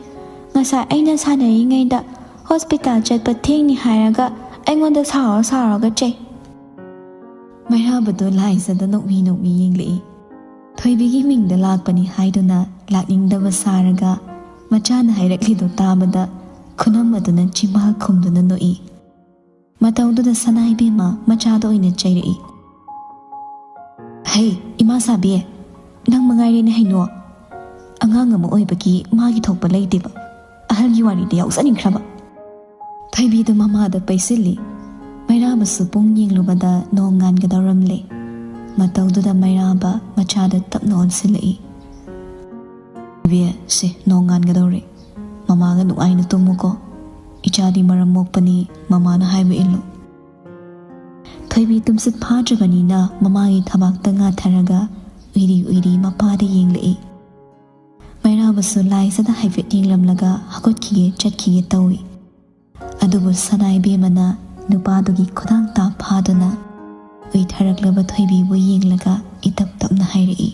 ꯉꯁꯥꯏ ꯑꯩꯅ ꯁꯥꯟꯅꯔꯤꯉꯩꯗ ꯍꯣꯁꯄꯤꯇꯥꯜ ꯆꯠꯄ ꯊꯦꯡꯅꯤ ꯍꯥꯏꯔꯒ ꯑꯩꯉꯣꯟꯗ ꯁꯥꯎꯔ ꯁꯥꯎꯔꯒ ꯆꯩ꯫" ꯃꯩꯔꯥꯕꯗꯣ ꯂꯥꯏꯖꯗ ꯅꯣꯛꯃꯤ ꯅꯣꯛꯃꯤ ꯌꯦꯡꯂꯛꯏ꯫ ꯊꯣꯏꯕꯤꯒꯤ ꯃꯤꯡꯗ ꯂꯥꯛꯄꯅꯤ ꯍꯥꯏꯗꯨꯅ ꯂꯥꯛꯅꯤꯡꯗꯕ ꯁꯥꯔꯒ ꯃꯆꯥꯅ ꯍꯥꯏꯔꯛꯂꯤꯗꯣ ꯇꯥꯕꯗ ꯈꯨꯅꯝ ꯑꯗꯨꯅ ꯆꯤꯝꯕꯥꯜ ꯈꯨꯝꯗꯨꯅ ꯅꯣꯛꯏ꯫ ꯃꯇꯧꯗꯨꯗ ꯁꯅꯥ ꯏꯕꯦꯝꯃ ꯃꯆꯥꯗ ꯑꯣꯏꯅ ꯆꯩꯔꯛꯏ, "ꯍꯩ, ꯏꯃꯥ ꯁꯥꯕꯤ, "ꯅꯪ ꯃꯉꯥꯏꯔꯦꯅꯦ ꯍꯩꯅꯣ, ꯑꯉꯥꯡ ꯑꯃ ꯑꯣꯏꯕꯒꯤ ꯃꯥꯒꯤ ꯊꯣꯛꯄ ꯂꯩꯇꯦꯕ, ꯑꯍꯜꯒꯤ ꯋꯥꯔꯤꯗ ꯌꯥꯎꯖꯅꯤꯡꯈ꯭ꯔꯕ?" ꯊꯣꯏꯕꯤꯗꯨ ꯃꯃꯥꯗ ꯄꯩꯁꯤꯜꯂꯤ꯫ ꯃꯩꯔꯥꯕꯁꯨ ꯄꯨꯡ ꯌꯦꯡꯂꯨꯕꯗ ꯅꯣꯡ ꯉꯥꯟꯒꯗꯧꯔꯝꯂꯦ꯫ ꯃꯇꯧꯗꯨꯗ ꯃꯩꯔꯥꯕ ꯃꯆꯥꯗ ꯇꯞꯅ ꯑꯣꯟꯁꯤꯜꯂꯛꯏ꯫ "ꯏꯕꯦ, ꯁꯦ, ꯅꯣꯡ ꯉꯥꯟꯒꯗꯧꯔꯦ꯫ ꯃꯃꯥꯒ ꯅꯨꯡꯉꯥꯏꯅ ꯇꯨꯝꯃꯨꯀꯣ꯫ ꯏꯆꯥꯗꯤ ꯃꯔꯝ ꯃꯣꯛꯄꯅꯤ, ꯃꯃꯥꯅ ꯍꯥꯏꯕ ꯏꯜꯂꯨ꯫" ꯊꯣꯏꯕꯤ ꯇꯨꯝꯁꯤꯠ ꯐꯥꯗ꯭ꯔꯕꯅꯤꯅ ꯃꯃꯥꯒꯤ ꯊꯕꯥꯛꯇ ꯉꯥꯊꯔꯒ ꯎꯏꯔꯤ ꯎꯏꯔꯤ ꯃꯄꯥꯗ ꯌꯦꯡꯂꯛꯏ꯫ ꯃꯩꯔꯥꯕꯁꯨ ꯂꯥꯏꯖꯗ ꯍꯥꯏꯐꯦꯠ ꯌꯦꯡꯂꯝꯂꯒ ꯍꯧꯒꯠꯈꯤꯒꯦ ꯆꯠꯈꯤꯒꯦ ꯇꯧꯏ꯫ ꯑꯗꯨꯕꯨ ꯁꯅꯥ ꯏꯕꯦꯝꯃꯅ ꯅꯨꯄꯥꯗꯨꯒꯤ ꯈꯨꯗꯥꯡ ꯇꯥ ꯐꯥꯗꯨꯅ ꯎꯏꯊꯔꯛꯂꯕ ꯊꯣꯏꯕꯤꯕꯨ ꯌꯦꯡꯂꯒ ꯏꯇꯞ ꯇꯞꯅ ꯍꯥꯏꯔꯛꯏ,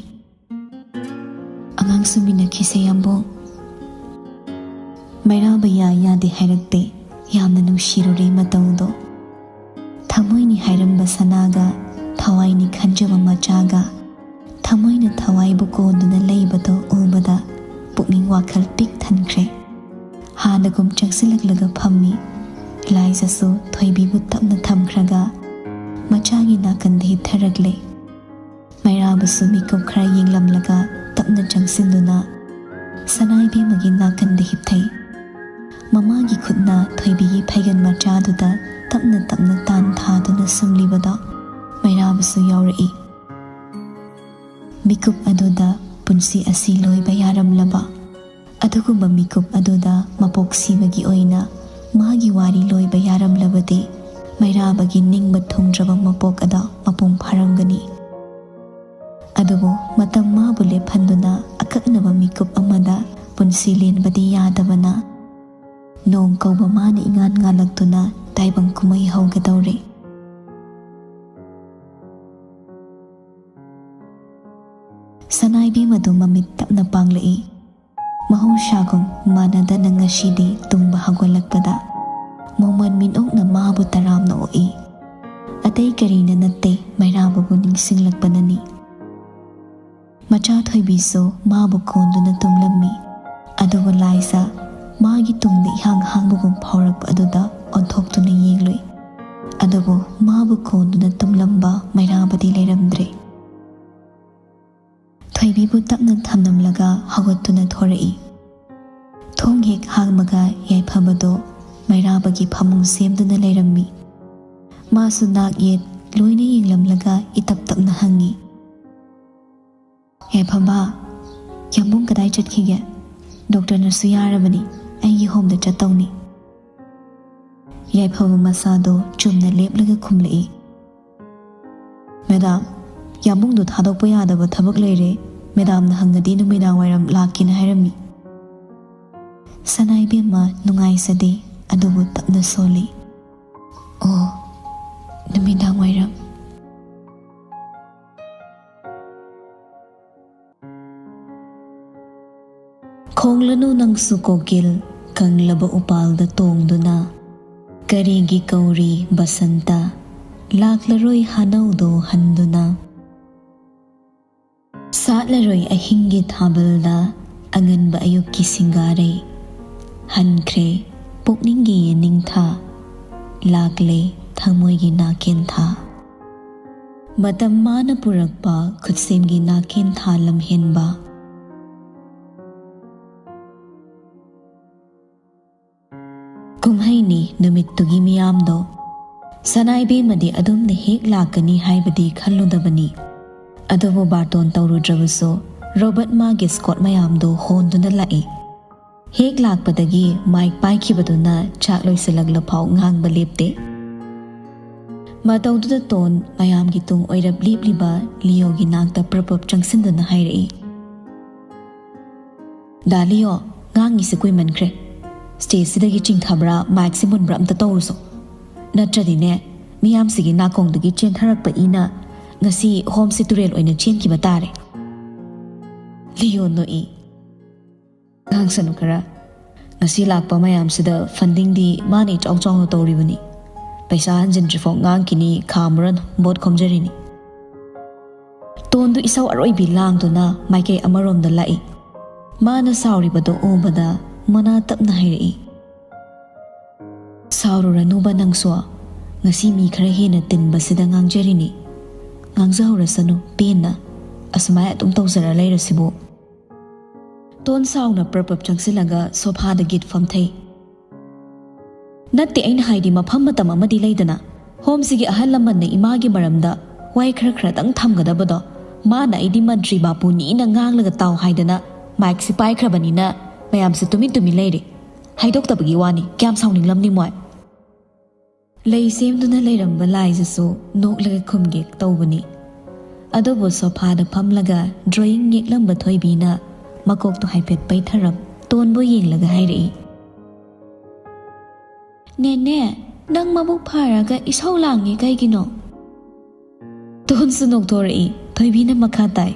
"ꯑꯉꯥꯡ ꯁꯨꯃꯤꯟꯅꯈꯤꯁꯦ, ꯌꯥꯝꯕꯨꯡ꯫" ꯃꯩꯔꯥꯕ ꯌꯥ ꯌꯥꯗꯦ ꯍꯥꯏꯔꯛꯇꯦ꯫ ꯌꯥꯝꯅ ꯅꯨꯡꯁꯤꯔꯨꯔꯦ ꯃꯇꯧꯗꯣ꯫ ꯊꯃꯣꯏꯅꯤ ꯍꯥꯏꯔꯝꯕ ꯁꯅꯥꯒ ꯊꯋꯥꯏꯅꯤ ꯈꯟꯖꯕ ꯃꯆꯥꯒ ꯊꯃꯣꯏꯅ ꯊꯋꯥꯏꯕꯨ ꯀꯣꯟꯗꯨꯅ ꯂꯩꯕꯗꯣ ꯎꯕꯗ ꯄꯨꯛꯅꯤꯡ ꯋꯥꯈꯜ ꯄꯤꯛ ꯊꯟꯈ꯭ꯔꯦ꯫ ꯍꯥꯟꯅꯒꯨꯝ ꯆꯪꯁꯤꯜꯂꯛꯂꯒ ꯐꯝꯃꯤ꯫ ꯂꯥꯏꯖꯁꯨ ꯊꯣꯏꯕꯤꯕꯨ ꯇꯞꯅ ꯊꯝꯈ꯭ꯔꯒ ꯃꯆꯥꯒꯤ ꯅꯥꯀꯟꯗ ꯍꯤꯞꯊꯔꯛꯂꯦ꯫ ꯃꯩꯔꯥꯕꯁꯨ ꯃꯤꯀꯨꯞ ꯈꯔ ꯌꯦꯡꯂꯝꯂꯒ ꯇꯞꯅ ꯆꯪꯁꯤꯟꯗꯨꯅ ꯁꯅꯥ ꯏꯕꯦꯝꯃꯒꯤ ꯅꯥꯀꯟꯗ ꯍꯤꯞꯊꯩ꯫ ꯃꯃꯥꯒꯤ ꯈꯨꯠꯅ ꯊꯣꯏꯕꯤꯒꯤ ꯐꯩꯒꯟ ꯃꯆꯥꯗꯨꯗ ꯇꯞꯅ ꯇꯞꯅ ꯇꯥꯟ ꯊꯥꯗꯨꯅ ꯁꯨꯝꯂꯤꯕꯗꯣ ꯃꯩꯔꯥꯕꯁꯨ ꯌꯥꯎꯔꯛꯏ꯫ ꯃꯤꯀꯨꯞ ꯑꯗꯨꯗ ꯄꯨꯟꯁꯤ ꯑꯁꯤ ꯂꯣꯏꯕ ꯌꯥꯔꯝꯂꯕ, ꯑꯗꯨꯒꯨꯝꯕ ꯃꯤꯀꯨꯞ ꯑꯗꯨꯗ ꯃꯄꯣꯛ ꯁꯤꯕꯒꯤ ꯑꯣꯏꯅ ꯃꯥꯒꯤ ꯋꯥꯔꯤ ꯂꯣꯏꯕ ꯌꯥꯔꯝꯂꯕꯗꯤ ꯃꯩꯔꯥꯕꯒꯤ ꯅꯤꯡꯕ ꯊꯨꯡꯗ꯭ꯔꯕ ꯃꯄꯣꯛ ꯑꯗꯣ ꯃꯄꯨꯡ ꯐꯥꯔꯝꯒꯅꯤ꯫ ꯑꯗꯨꯕꯨ ꯃꯇꯝ ꯃꯥꯕꯨ ꯂꯦꯞꯍꯟꯗꯨꯅ ꯑꯀꯛꯅꯕ ꯃꯤꯀꯨꯞ ꯑꯃꯗ ꯄꯨꯟꯁꯤ ꯂꯦꯟꯕꯗꯤ ꯌꯥꯗꯕꯅ ꯅꯣꯡ ꯀꯧꯕ ꯃꯥꯅ ꯏꯉꯥꯟ ꯉꯥꯜꯂꯛꯇꯨꯅ ꯇꯥꯏꯕꯪ ꯀꯨꯝꯍꯩ ꯍꯧꯒꯗꯧꯔꯦ꯫ ꯁꯅꯥ ꯏꯕꯦꯝꯃꯗꯨ ꯃꯃꯤꯠ ꯇꯞꯅ ꯄꯥꯡꯂꯛꯏ꯫ ꯃꯍꯧꯁꯥꯒꯨꯝ ꯃꯥꯟꯅꯗꯅ ꯉꯁꯤꯗꯤ ꯇꯨꯝꯕ ꯍꯧꯒꯠꯂꯛꯄꯗ ꯃꯣꯃꯣꯟ ꯃꯤꯅꯣꯛꯅ ꯃꯥꯕꯨ ꯇꯔꯥꯝꯅ ꯑꯣꯛꯏ꯫ ꯑꯇꯩ ꯀꯔꯤꯅ ꯅꯠꯇꯦ, ꯃꯩꯔꯥꯕꯕꯨ ꯅꯤꯡꯁꯤꯡꯂꯛꯄꯅꯅꯤ꯫ ꯃꯆꯥ ꯊꯣꯏꯕꯤꯁꯨ ꯃꯥꯕꯨ ꯀꯣꯟꯗꯨꯅ ꯇꯨꯝꯂꯝꯃꯤ꯫ ꯑꯗꯨꯕꯨ ꯂꯥꯏꯖ ꯃꯥꯒꯤ ꯇꯨꯡꯗ ꯏꯍꯥꯡ ꯍꯥꯡꯕꯒꯨꯝ ꯐꯥꯎꯔꯛꯄ ꯑꯗꯨꯗ ꯑꯣꯟꯊꯣꯛꯇꯨꯅ ꯌꯦꯡꯂꯨꯏ꯫ ꯑꯗꯨꯕꯨ ꯃꯥꯕꯨ ꯀꯣꯟꯗꯨꯅ ꯇꯨꯝꯂꯝꯕ ꯃꯩꯔꯥꯕꯗꯤ ꯂꯩꯔꯝꯗ꯭ꯔꯦ꯫ ꯁꯅꯥꯏꯕꯤꯕꯨ ꯇꯞꯅ ꯊꯝꯂꯝꯂꯒ ꯍꯧꯒꯠꯇꯨꯅ ꯊꯣꯔꯛꯏ꯫ ꯊꯣꯡ ꯍꯦꯛ ꯍꯥꯡꯕꯒ ꯌꯥꯏꯐꯕꯗꯣ ꯃꯩꯔꯥꯕꯒꯤ ꯐꯃꯨꯡ ꯁꯦꯝꯗꯨꯅ ꯂꯩꯔꯝꯃꯤ꯫ ꯃꯥꯁꯨ ꯅꯥꯛ ꯌꯦꯠ ꯂꯣꯏꯅ ꯌꯦꯡꯂꯝꯂꯒ ꯏꯇꯞ ꯇꯞꯅ ꯍꯪꯉꯤ, "ꯌꯥꯏꯐꯝꯕ, ꯌꯥꯝꯕꯨꯡ ꯀꯗꯥꯏ ꯆꯠꯈꯤꯒꯦ? ꯗꯣꯛꯇꯔꯅꯁꯨ ꯌꯥꯔꯕꯅꯤ, ꯑꯩꯒꯤ ꯍꯣꯝꯗ ꯆꯠꯇꯧꯅꯤ꯫" ꯌꯥꯏꯐꯕ ꯃꯁꯥꯗꯣ ꯆꯨꯝꯅ ꯂꯦꯞꯂꯒ ꯈꯨꯝꯂꯛꯏ, "ꯃꯦꯗꯥꯝ, ꯌꯥꯝꯕꯨꯡꯗꯣ ꯊꯥꯗꯣꯛꯄ ꯌꯥꯗꯕ ꯊꯕꯛ ꯂꯩꯔꯦ꯫ ꯃꯦꯗꯥꯝꯅ ꯍꯪꯉꯗꯤ ꯅꯨꯃꯤꯗꯥꯡ ꯋꯥꯏꯔꯝ ꯂꯥꯛꯀꯦꯅ ꯍꯥꯏꯔꯝꯃꯤ꯫" ꯁꯅꯥ ꯏꯕꯦꯝꯃ ꯅꯨꯡꯉꯥꯏꯖꯗꯦ, ꯑꯗꯨꯕꯨ ꯇꯞꯅ ꯁꯣꯜꯂꯤ, "ꯑꯣ, ꯅꯨꯃꯤꯗꯥꯡ ꯋꯥꯏꯔꯝ꯫" ꯈꯣꯡꯂꯅꯨ ꯅꯪꯁꯨ ꯀꯣꯀꯤꯜ, ꯀꯪꯂꯕ ꯎꯄꯥꯜꯗ ꯇꯣꯡꯗꯨꯅ꯫ ꯀꯔꯤꯒꯤ ꯀꯧꯔꯤ ꯕꯁꯟꯇ, ꯂꯥꯛꯂꯔꯣꯏ ꯍꯥꯅꯧꯗꯣ ꯍꯟꯗꯨꯅ꯫ ꯁꯥꯠꯂꯔꯣꯏ ꯑꯍꯤꯡꯒꯤ ꯊꯥꯕꯜꯗ, ꯑꯉꯟꯕ ꯑꯌꯨꯛꯀꯤ ꯁꯤꯡꯒꯥꯔꯩ꯫ ꯍꯟꯈ꯭ꯔꯦ ꯄꯨꯛꯅꯤꯡꯒꯤ ꯌꯦꯅꯤꯡꯊꯥ, ꯂꯥꯛꯂꯦ ꯊꯃꯣꯏꯒꯤ ꯅꯥꯀꯦꯟꯊꯥ꯫ ꯃꯇꯝ ꯃꯥꯅ ꯄꯨꯔꯛꯄ ꯈꯨꯠꯁꯦꯝꯒꯤ ꯅꯥꯀꯦꯟꯊꯥ ꯂꯝꯍꯦꯟꯕ꯫ ꯀꯨꯝꯍꯩꯅꯤ ꯅꯨꯃꯤꯠꯇꯨꯒꯤ ꯃꯤꯌꯥꯝꯗꯣ꯫ ꯁꯅꯥ ꯏꯕꯦꯝꯃꯗꯤ ꯑꯗꯨꯝꯅ ꯍꯦꯛ ꯂꯥꯛꯀꯅꯤ ꯍꯥꯏꯕꯗꯤ ꯈꯜꯂꯨꯗꯕꯅꯤ꯫ ꯑꯗꯨꯕꯨ ꯕꯥꯔꯇꯣꯟ ꯇꯧꯔꯨꯗ꯭ꯔꯕꯁꯨ ꯔꯣꯕꯔꯠ ꯃꯥꯒꯤ ꯁ꯭ꯀꯣꯠ ꯃꯌꯥꯝꯗꯨ ꯍꯣꯟꯗꯨꯅ ꯂꯥꯛꯏ꯫ ꯍꯦꯛ ꯂꯥꯛꯄꯗꯒꯤ ꯃꯥꯏꯛ ꯄꯥꯏꯈꯤꯕꯗꯨꯅ ꯆꯥꯛ ꯂꯣꯏꯁꯤꯜꯂꯛꯂꯐꯥꯎ ꯉꯥꯡꯕ ꯂꯦꯞꯇꯦ꯫ ꯃꯇꯧꯗꯨꯗ ꯇꯣꯟ ꯃꯌꯥꯝꯒꯤ ꯇꯨꯡ ꯑꯣꯏꯔꯞ ꯂꯦꯞꯂꯤꯕ ꯂꯤꯌꯣꯒꯤ ꯅꯥꯛꯇ ꯄ꯭ꯔꯞ ꯄ꯭ꯔꯞ ꯆꯪꯁꯤꯟꯗꯨꯅ ꯍꯥꯏꯔꯛꯏ, "ꯗꯥ ꯂꯤꯌꯣ, ꯉꯥꯡꯉꯤꯁꯦ ꯀꯨꯏꯃꯟꯈ꯭ꯔꯦ꯫ ꯁ꯭ꯇꯦꯖꯁꯤꯗꯒꯤ ꯆꯤꯡꯊꯕ꯭ꯔꯥ, ꯃꯥꯏꯛꯁꯤ ꯃꯨꯟꯕ꯭ꯔꯥ ꯑꯝꯇ ꯇꯧꯔꯨꯁꯣ꯫ ꯅꯠꯇ꯭ꯔꯗꯤꯅꯦ, ꯃꯤꯌꯥꯝꯁꯤꯒꯤ ꯅꯥꯀꯣꯡꯗꯒꯤ ꯆꯦꯟꯊꯔꯛꯄ ꯏꯅ ꯉꯁꯤ ꯍꯣꯝꯁꯦ ꯇꯨꯔꯦꯜ ꯑꯣꯏꯅ ꯆꯦꯟꯈꯤꯕ ꯇꯥꯔꯦ꯫" ꯂꯤꯌꯣ ꯅꯣꯛꯏ꯫ "ꯉꯥꯡꯁꯅꯨ ꯈꯔ꯫ ꯉꯁꯤ ꯂꯥꯛꯄ ꯃꯌꯥꯝꯁꯤꯗ ꯐꯟꯗꯤꯡꯗꯤ ꯃꯥꯅ ꯏꯆꯥꯎ ꯆꯥꯎꯅ ꯇꯧꯔꯤꯕꯅꯤ꯫ ꯄꯩꯁꯥ ꯍꯟꯖꯤꯟꯗ꯭ꯔꯤꯐꯥꯎ ꯉꯥꯡꯈꯤꯅꯤ, ꯈꯥꯝꯃꯨꯔꯅꯨ, ꯚꯣꯠ ꯈꯣꯝꯖꯔꯤꯅꯤ꯫" ꯇꯣꯟꯗꯨ ꯏꯁꯧ ꯑꯔꯣꯏꯕꯤ ꯂꯥꯡꯗꯨꯅ ꯃꯥꯏꯀꯩ ꯑꯃꯔꯣꯝꯗ ꯂꯥꯛꯏ꯫ ꯃꯥꯅ ꯁꯥꯎꯔꯤꯕꯗꯨ ꯎꯕꯗ ꯃꯅꯥ ꯇꯞꯅ ꯍꯥꯏꯔꯛꯏ, "ꯁꯥꯎꯔꯨꯔꯅꯨꯕ ꯅꯪꯁꯨ꯫ ꯉꯁꯤ ꯃꯤ ꯈꯔ ꯍꯦꯟꯅ ꯇꯤꯟꯕꯁꯤꯗ ꯉꯥꯡꯖꯔꯤꯅꯤ꯫ ꯉꯥꯡꯖꯍꯧꯔꯁꯅꯨ ꯄꯦꯟꯅ꯫ ꯑꯁꯨꯃꯥꯏ ꯑꯗꯨꯝ ꯇꯧꯖꯔ ꯂꯩꯔꯁꯤꯕꯨ꯫ ꯇꯣꯟ ꯁꯥꯎꯅ ꯄ꯭ꯔꯞ ꯄ꯭ꯔꯞ ꯆꯪꯁꯤꯜꯂꯒ ꯁꯣꯐꯥꯗ ꯒꯤꯠ ꯐꯝꯊꯩ꯫ ꯅꯠꯇꯦ, ꯑꯩꯅ ꯍꯥꯏꯗꯤ ꯃꯐꯝ ꯃꯇꯝ ꯑꯃꯗꯤ ꯂꯩꯗꯅ, ꯍꯣꯝꯁꯤꯒꯤ ꯑꯍꯜ ꯂꯃꯟꯅ ꯏꯃꯥꯒꯤ ꯃꯔꯝꯗ ꯋꯥꯍꯩ ꯈꯔ ꯈꯔꯗꯪ ꯊꯝꯒꯗꯕꯗꯣ, ꯃꯥꯅ ꯑꯩꯗꯤ ꯃꯟꯇ꯭ꯔꯤ ꯕꯥꯄꯨꯅꯤꯅ ꯉꯥꯡꯂꯒ ꯇꯥꯎ ꯍꯥꯏꯗꯅ ꯃꯥꯏꯛꯁꯤ ꯄꯥꯏꯈ꯭ꯔꯕꯅꯤꯅ ꯃꯌꯥꯝꯁꯦ ꯇꯨꯃꯤꯟ ꯇꯨꯃꯤꯟ ꯂꯩꯔꯦ꯫ ꯍꯥꯏꯗꯣꯛꯇꯕꯒꯤ ꯋꯥꯅꯤ, ꯀꯌꯥꯝ ꯁꯥꯎꯅꯤꯡꯂꯝꯅꯤ ꯃꯣꯏ꯫ ꯂꯩ ꯁꯦꯝꯗꯨꯅ ꯂꯩꯔꯝꯕ ꯂꯥꯏꯖꯁꯨ ꯅꯣꯛꯂꯒ ꯈꯨꯝꯒꯦ ꯇꯧꯕꯅꯤ꯫ ꯑꯗꯨꯕꯨ ꯁꯣꯐꯥꯗ ꯐꯝꯂꯒ ꯗ꯭ꯔꯣꯌꯤꯡ ꯌꯦꯛꯂꯝꯕ ꯊꯣꯏꯕꯤꯅ ꯃꯀꯣꯛꯇꯣ ꯍꯥꯏꯐꯦꯠ ꯄꯩꯊꯔꯝ ꯇꯣꯟꯕꯨ ꯌꯦꯡꯂꯒ ꯍꯥꯏꯔꯛꯏ, "ꯅꯦꯅꯦ, ꯅꯪ ꯃꯕꯨꯛ ꯐꯔꯒ ꯏꯁꯧ ꯂꯥꯡꯉꯤ ꯀꯩꯒꯤꯅꯣ?" ꯇꯣꯟꯁꯨ ꯅꯣꯛꯊꯣꯔꯛꯏ꯫ ꯊꯣꯏꯕꯤꯅ ꯃꯈꯥ ꯇꯥꯏ,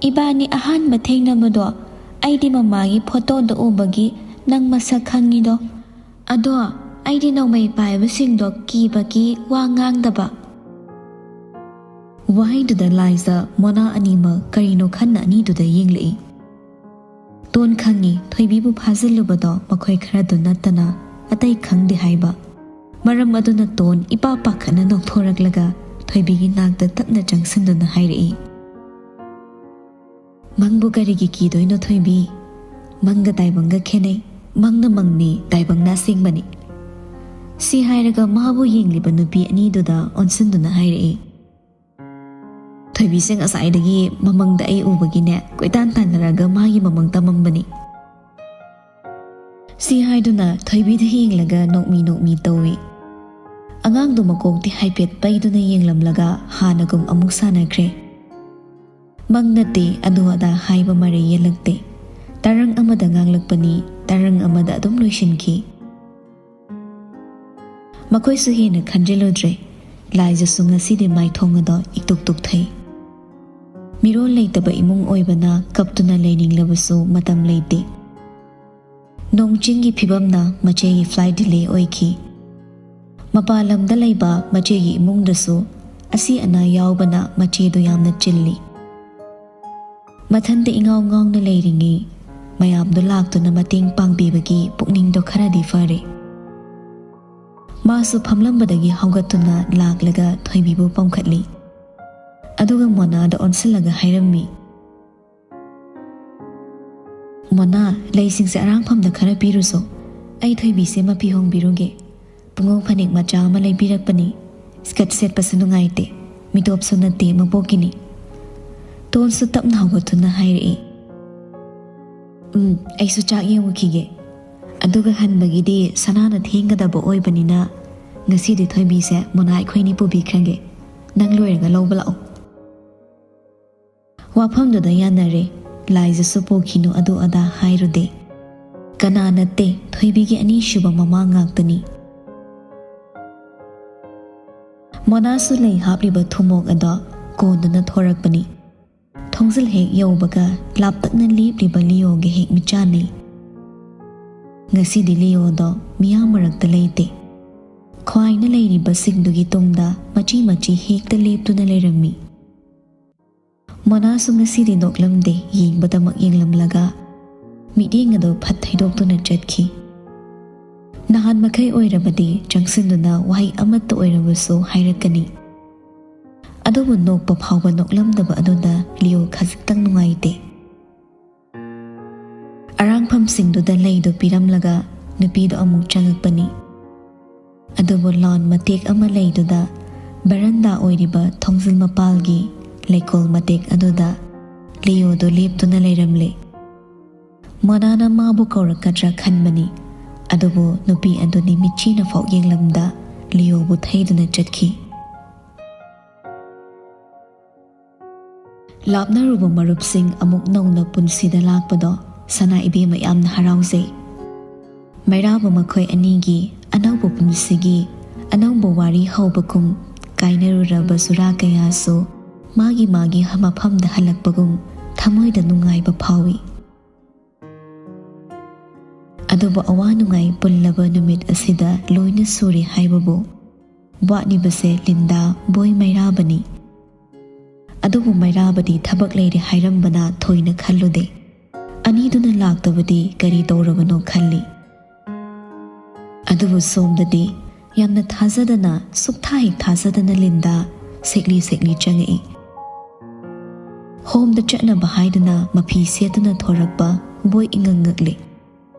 "ꯏꯕꯥꯅꯤ ꯑꯍꯥꯟꯕ ꯊꯦꯡꯅꯕꯗꯣ ꯑꯩꯗꯤ ꯃꯃꯥꯒꯤ ꯐꯣꯇꯣꯗ ꯎꯕꯒꯤ ꯅꯪ ꯃꯁꯛ ꯈꯪꯉꯤꯗꯣ꯫ ꯑꯗꯣ ꯑꯩꯗꯤ ꯅꯣꯡꯃꯩ ꯄꯥꯏꯕꯁꯤꯡꯗꯣ ꯀꯤꯕꯒꯤ ꯋꯥ ꯉꯥꯡꯗꯕ꯫" ꯋꯥꯍꯩꯗꯨꯗ ꯂꯥꯏꯖ ꯃꯣꯅꯥ ꯑꯅꯤꯃꯛ ꯀꯔꯤꯅꯣ ꯈꯟꯅ ꯑꯅꯤꯗꯨꯗ ꯌꯦꯡꯂꯛꯏ꯫ ꯇꯣꯟ ꯈꯪꯉꯤ ꯊꯣꯏꯕꯤꯕꯨ ꯐꯥꯖꯤꯜꯂꯨꯕꯗꯣ ꯃꯈꯣꯏ ꯈꯔꯗꯨ ꯅꯠꯇꯅ ꯑꯇꯩ ꯈꯪꯗꯦ ꯍꯥꯏꯕ꯫ ꯃꯔꯝ ꯑꯗꯨꯅ ꯇꯣꯟ ꯏꯄꯥ ꯄꯥꯈꯠꯅ ꯅꯣꯛꯊꯣꯔꯛꯂꯒ ꯊꯣꯏꯕꯤꯒꯤ ꯅꯥꯛꯇ ꯇꯞꯅ ꯆꯪꯁꯤꯟꯗꯨꯅ ꯍꯥꯏꯔꯛꯏ, "ꯃꯪꯕꯨ ꯀꯔꯤꯒꯤ ꯀꯤꯗꯣꯏꯅꯣ ꯊꯣꯏꯕꯤ? ꯃꯪꯒ ꯇꯥꯏꯕꯪꯒ ꯈꯦꯠꯅꯩ꯫ ꯃꯪꯅ ꯃꯪꯅꯤ, ꯇꯥꯏꯕꯪꯅ ꯑꯁꯦꯡꯕꯅꯤ꯫" ꯁꯤ ꯍꯥꯏꯔꯒ ꯃꯥꯕꯨ ꯌꯦꯡꯂꯤꯕ ꯅꯨꯄꯤ ꯑꯅꯤꯗꯨꯗ ꯑꯣꯟꯁꯤꯟꯗꯨꯅ ꯍꯥꯏꯔꯛꯏ꯫ ꯊꯣꯏꯕꯤꯁꯦ ꯉꯁꯥꯏꯗꯒꯤ ꯃꯃꯪꯗ ꯑꯩ ꯎꯕꯒꯤꯅꯦ ꯀꯣꯏꯇꯥꯟ ꯇꯥꯟꯅꯔꯒ ꯃꯥꯒꯤ ꯃꯃꯪ ꯇꯝꯃꯝꯕꯅꯤ꯫ ꯁꯤ ꯍꯥꯏꯗꯨꯅ ꯊꯣꯏꯕꯤꯗ ꯌꯦꯡꯂꯒ ꯅꯣꯛꯃꯤ ꯅꯣꯛꯃꯤ ꯇꯧꯏ꯫ ꯑꯉꯥꯡꯗꯨ ꯃꯀꯣꯛꯇꯤ ꯍꯥꯏꯐꯦꯠ ꯄꯩꯗꯨꯅ ꯌꯦꯡꯂꯝꯂꯒ ꯍꯥꯟꯅꯒꯨꯝ ꯑꯃꯨꯛ ꯁꯥꯟꯅꯈ꯭ꯔꯦ꯫ ꯃꯪ ꯅꯠꯇꯦ, ꯑꯗꯨ ꯑꯗꯥ ꯍꯥꯏꯕ ꯃꯔꯩ ꯌꯦꯜꯂꯛꯇꯦ꯫ ꯇꯔꯪ ꯑꯃꯗ ꯉꯥꯡꯂꯛꯄꯅꯤ, ꯇꯔꯪ ꯑꯃꯗ ꯑꯗꯨꯝ ꯂꯣꯏꯁꯤꯟꯈꯤ꯫ ꯃꯈꯣꯏꯁꯨ ꯍꯦꯟꯅ ꯈꯟꯖꯤꯜꯂꯨꯗ꯭ꯔꯦ꯫ ꯂꯥꯏꯖꯁꯨ ꯉꯁꯤꯗꯤ ꯃꯥꯏꯊꯣꯡ ꯑꯗꯣ ꯏꯇꯨꯛ ꯇꯨꯛꯊꯩ꯫ ꯃꯤꯔꯣꯜ ꯂꯩꯇꯕ ꯏꯃꯨꯡ ꯑꯣꯏꯕꯅ ꯀꯞꯇꯨꯅ ꯂꯩꯅꯤꯡꯂꯕꯁꯨ ꯃꯇꯝ ꯂꯩꯇꯦ꯫ ꯅꯣꯡ ꯆꯤꯡꯒꯤ ꯐꯤꯕꯝꯅ ꯃꯆꯦꯒꯤ flight delay ꯑꯣꯏꯈꯤ꯫ ꯃꯄꯥꯟ ꯂꯝꯗ ꯂꯩꯕ ꯃꯆꯦꯒꯤ ꯏꯃꯨꯡꯗꯁꯨ ꯑꯁꯤ ꯑꯅꯥ ꯌꯥꯎꯕꯅ ꯃꯆꯦꯗꯨ ꯌꯥꯝꯅ ꯆꯤꯜꯂꯤ꯫ ꯃꯊꯟꯇ ꯏꯉꯥꯎ ꯉꯥꯎꯅ ꯂꯩꯔꯤꯉꯩ ꯃꯌꯥꯝꯗꯨ ꯂꯥꯛꯇꯨꯅ ꯃꯇꯦꯡ ꯄꯥꯡꯕꯤꯕꯒꯤ ꯄꯨꯛꯅꯤꯡꯗꯣ ꯈꯔꯗꯤ ꯐꯔꯦ꯫ ꯃꯥꯁꯨ ꯐꯝꯂꯝꯕꯗꯒꯤ ꯍꯧꯒꯠꯇꯨꯅ ꯂꯥꯛꯂꯒ ꯊꯣꯏꯕꯤꯕꯨ ꯄꯝꯈꯠꯂꯤ꯫ ꯑꯗꯨꯒ ꯃꯣꯅꯥꯗ ꯑꯣꯟꯁꯤꯜꯂꯒ ꯍꯥꯏꯔꯝꯃꯤ, "ꯃꯣꯅꯥ, ꯂꯩꯁꯤꯡꯁꯦ ꯑꯔꯥꯡꯐꯝꯗ ꯈꯔ ꯄꯤꯔꯨꯁꯣ꯫ ꯑꯩ ꯊꯣꯏꯕꯤꯁꯦ ꯃꯐꯤ ꯍꯣꯡꯕꯤꯔꯨꯒꯦ꯫ ꯄꯨꯡꯉꯧ ꯐꯅꯦꯛ ꯃꯆꯥ ꯑꯃ ꯂꯩꯕꯤꯔꯛꯄꯅꯤ꯫ ꯁ꯭ꯀꯔꯠ ꯁꯦꯠꯄꯁꯨ ꯅꯨꯡꯉꯥꯏꯇꯦ꯫ ꯃꯤꯇꯣꯞꯁꯨ ꯅꯠꯇꯦ ꯃꯕꯣꯛꯀꯤꯅꯤ꯫" ꯇꯣꯟꯁꯨ ꯇꯞꯅ ꯍꯧꯒꯠꯇꯨꯅ ꯍꯥꯏꯔꯛꯏ, "ꯎꯝ, ꯑꯩꯁꯨ ꯆꯥꯛ ꯌꯦꯡꯉꯨꯈꯤꯒꯦ꯫ ꯑꯗꯨꯒ ꯍꯟꯕꯒꯤꯗꯤ ꯁꯅꯥꯅ ꯊꯦꯡꯒꯗꯕ ꯑꯣꯏꯕꯅꯤꯅ ꯉꯁꯤꯗꯤ ꯊꯣꯏꯕꯤꯁꯦ ꯃꯣꯅꯥ ꯑꯩꯈꯣꯏꯅꯤ ꯄꯨꯕꯤꯈ꯭ꯔꯒꯦ꯫ ꯅꯪ ꯂꯣꯏꯔꯒ ꯂꯧꯕ ꯂꯥꯛꯑꯣ꯫" ꯋꯥꯐꯝꯗꯨꯗ ꯌꯥꯅꯔꯦ꯫ ꯂꯥꯏꯖꯁꯨ ꯄꯨꯈꯤꯅꯨ ꯑꯗꯨ ꯑꯗꯥ ꯍꯥꯏꯔꯨꯗꯦ꯫ ꯀꯅꯥ ꯅꯠꯇꯦ, ꯊꯣꯏꯕꯤꯒꯤ ꯑꯅꯤꯁꯨꯕ ꯃꯃꯥ ꯉꯥꯛꯇꯅꯤ꯫ ꯃꯣꯅꯥꯁꯨ ꯂꯩ ꯍꯥꯞꯂꯤꯕ ꯊꯨꯝꯃꯣꯛ ꯑꯗꯣ ꯀꯣꯟꯗꯨꯅ ꯊꯣꯔꯛꯄꯅꯤ꯫ ꯊꯣꯡꯖꯤꯜ ꯍꯦꯛ ꯌꯧꯕꯒ ꯂꯥꯞꯇꯛꯅ ꯂꯦꯞꯂꯤꯕ ꯂꯤꯌꯣꯒ ꯍꯦꯛ ꯃꯤꯠꯆꯥꯟꯅꯩ꯫ ꯉꯁꯤꯗꯤ ꯂꯤꯌꯣꯗꯣ ꯃꯤꯌꯥꯝ ꯃꯔꯛꯇ ꯂꯩꯇꯦ꯫ ꯈ꯭ꯋꯥꯏꯅ ꯂꯩꯔꯤꯕꯁꯤꯡꯗꯨꯒꯤ ꯇꯨꯡꯗ ꯃꯆꯤ ꯃꯆꯤ ꯍꯦꯛꯇ ꯂꯦꯞꯇꯨꯅ ꯂꯩꯔꯝꯃꯤ꯫ ꯃꯣꯅꯥꯁꯨ ꯉꯁꯤꯗꯤ ꯅꯣꯛꯂꯝꯗꯦ, ꯌꯦꯡꯕꯗꯃꯛ ꯌꯦꯡꯂꯝꯂꯒ ꯃꯤꯠꯌꯦꯡ ꯑꯗꯨ ꯐꯠ ꯊꯩꯗꯣꯛꯇꯨꯅ ꯆꯠꯈꯤ꯫ ꯅꯍꯥꯟ ꯃꯈꯩ ꯑꯣꯏꯔꯕꯗꯤ ꯆꯪꯁꯤꯟꯗꯨꯅ ꯋꯥꯍꯩ ꯑꯃꯠꯇ ꯑꯣꯏꯔꯕꯁꯨ ꯍꯥꯏꯔꯛꯀꯅꯤ꯫ ꯑꯗꯨꯕꯨ ꯅꯣꯛꯄ ꯐꯥꯎꯕ ꯅꯣꯛꯂꯝꯗꯕ ꯑꯗꯨꯗ ꯂꯤꯌꯣ ꯈꯖꯤꯛꯇꯪ ꯅꯨꯡꯉꯥꯏꯇꯦ꯫ ꯑꯔꯥꯡꯐꯝꯁꯤꯡꯗꯨꯗ ꯂꯩꯗꯨ ꯄꯤꯔꯝꯂꯒ ꯅꯨꯄꯤꯗꯨ ꯑꯃꯨꯛ ꯆꯪꯉꯛꯄꯅꯤ꯫ ꯑꯗꯨꯕꯨ ꯂꯥꯟ ꯃꯇꯦꯛ ꯑꯃ ꯂꯩꯗꯨꯗ ꯕꯔꯟꯗꯥ ꯑꯣꯏꯔꯤꯕ ꯊꯣꯡꯖꯤꯜ ꯃꯄꯥꯜꯒꯤ ꯂꯩꯀꯣꯜ ꯃꯇꯦꯛ ꯑꯗꯨꯗ ꯂꯤꯌꯣꯗꯨ ꯂꯦꯞꯇꯨꯅ ꯂꯩꯔꯝꯂꯦ꯫ ꯃꯣꯅꯥꯅ ꯃꯥꯕꯨ ꯀꯧꯔꯛꯀꯗ꯭ꯔꯥ ꯈꯟꯕꯅꯤ, ꯑꯗꯨꯕꯨ ꯅꯨꯄꯤ ꯑꯗꯨꯗꯤ ꯃꯤꯠꯆꯤꯅ ꯐꯥꯎ ꯌꯦꯡꯂꯝꯗ ꯂꯤꯌꯣꯕꯨ ꯊꯩꯗꯨꯅ ꯆꯠꯈꯤ꯫ ꯂꯥꯞꯅꯔꯨꯕ ꯃꯔꯨꯞꯁꯤꯡ ꯑꯃꯨꯛ ꯅꯧꯅ ꯄꯨꯟꯁꯤꯗ ꯂꯥꯛꯄꯗꯣ ꯁꯅꯥ ꯏꯕꯦꯝꯃ ꯌꯥꯝꯅ ꯍꯔꯥꯎꯖꯩ꯫ ꯃꯩꯔꯥꯕ ꯃꯈꯣꯏ ꯑꯅꯤꯒꯤ ꯑꯅꯧꯕ ꯄꯨꯟꯁꯤꯒꯤ ꯑꯅꯧꯕ ꯋꯥꯔꯤ ꯍꯧꯕꯒꯨꯝ, ꯀꯥꯏꯅꯔꯨꯔꯕ ꯆꯨꯔꯥ ꯀꯌꯥꯁꯨ ꯃꯥꯒꯤ ꯃꯥꯒꯤ ꯃꯐꯝꯗ ꯍꯜꯂꯛꯄꯒꯨꯝ ꯊꯃꯣꯏꯗ ꯅꯨꯡꯉꯥꯏꯕ ꯐꯥꯎꯏ꯫ ꯑꯗꯨꯕꯨ ꯑꯋꯥ ꯅꯨꯡꯉꯥꯏ ꯄꯨꯜꯂꯕ ꯅꯨꯃꯤꯠ ꯑꯁꯤꯗ ꯂꯣꯏꯅ ꯁꯨꯔꯦ ꯍꯥꯏꯕꯕꯨ ꯋꯥꯠꯂꯤꯕꯁꯦ ꯂꯤꯟꯗꯥ ꯕꯣꯏ ꯃꯩꯔꯥꯕꯅꯤ꯫ ꯑꯗꯨꯕꯨ ꯃꯩꯔꯥꯕꯗꯤ ꯊꯕꯛ ꯂꯩꯔꯦ ꯍꯥꯏꯔꯝꯕꯅ ꯊꯣꯏꯅ ꯈꯜꯂꯨꯗꯦ꯫ ꯑꯅꯤꯗꯨꯅ ꯂꯥꯛꯇꯕꯗꯤ ꯀꯔꯤ ꯇꯧꯔꯕꯅꯣ ꯈꯜꯂꯤ꯫ ꯑꯗꯨꯕꯨ ꯁꯣꯝꯗꯗꯤ ꯌꯥꯝꯅ ꯊꯥꯖꯗꯅ, ꯁꯨꯛꯊꯥ ꯍꯦꯛ ꯊꯥꯖꯗꯅ ꯂꯤꯟꯗꯥ ꯁꯦꯛꯂꯤ ꯁꯦꯛꯂꯤ ꯆꯪꯉꯛꯏ꯫ ꯍꯣꯝꯗ ꯆꯠꯅꯕ ꯍꯥꯏꯗꯨꯅ ꯃꯐꯤ ꯁꯦꯠꯇꯨꯅ ꯊꯣꯔꯛꯄ ꯕꯣꯏ ꯏꯉꯛ ꯉꯛꯂꯤ꯫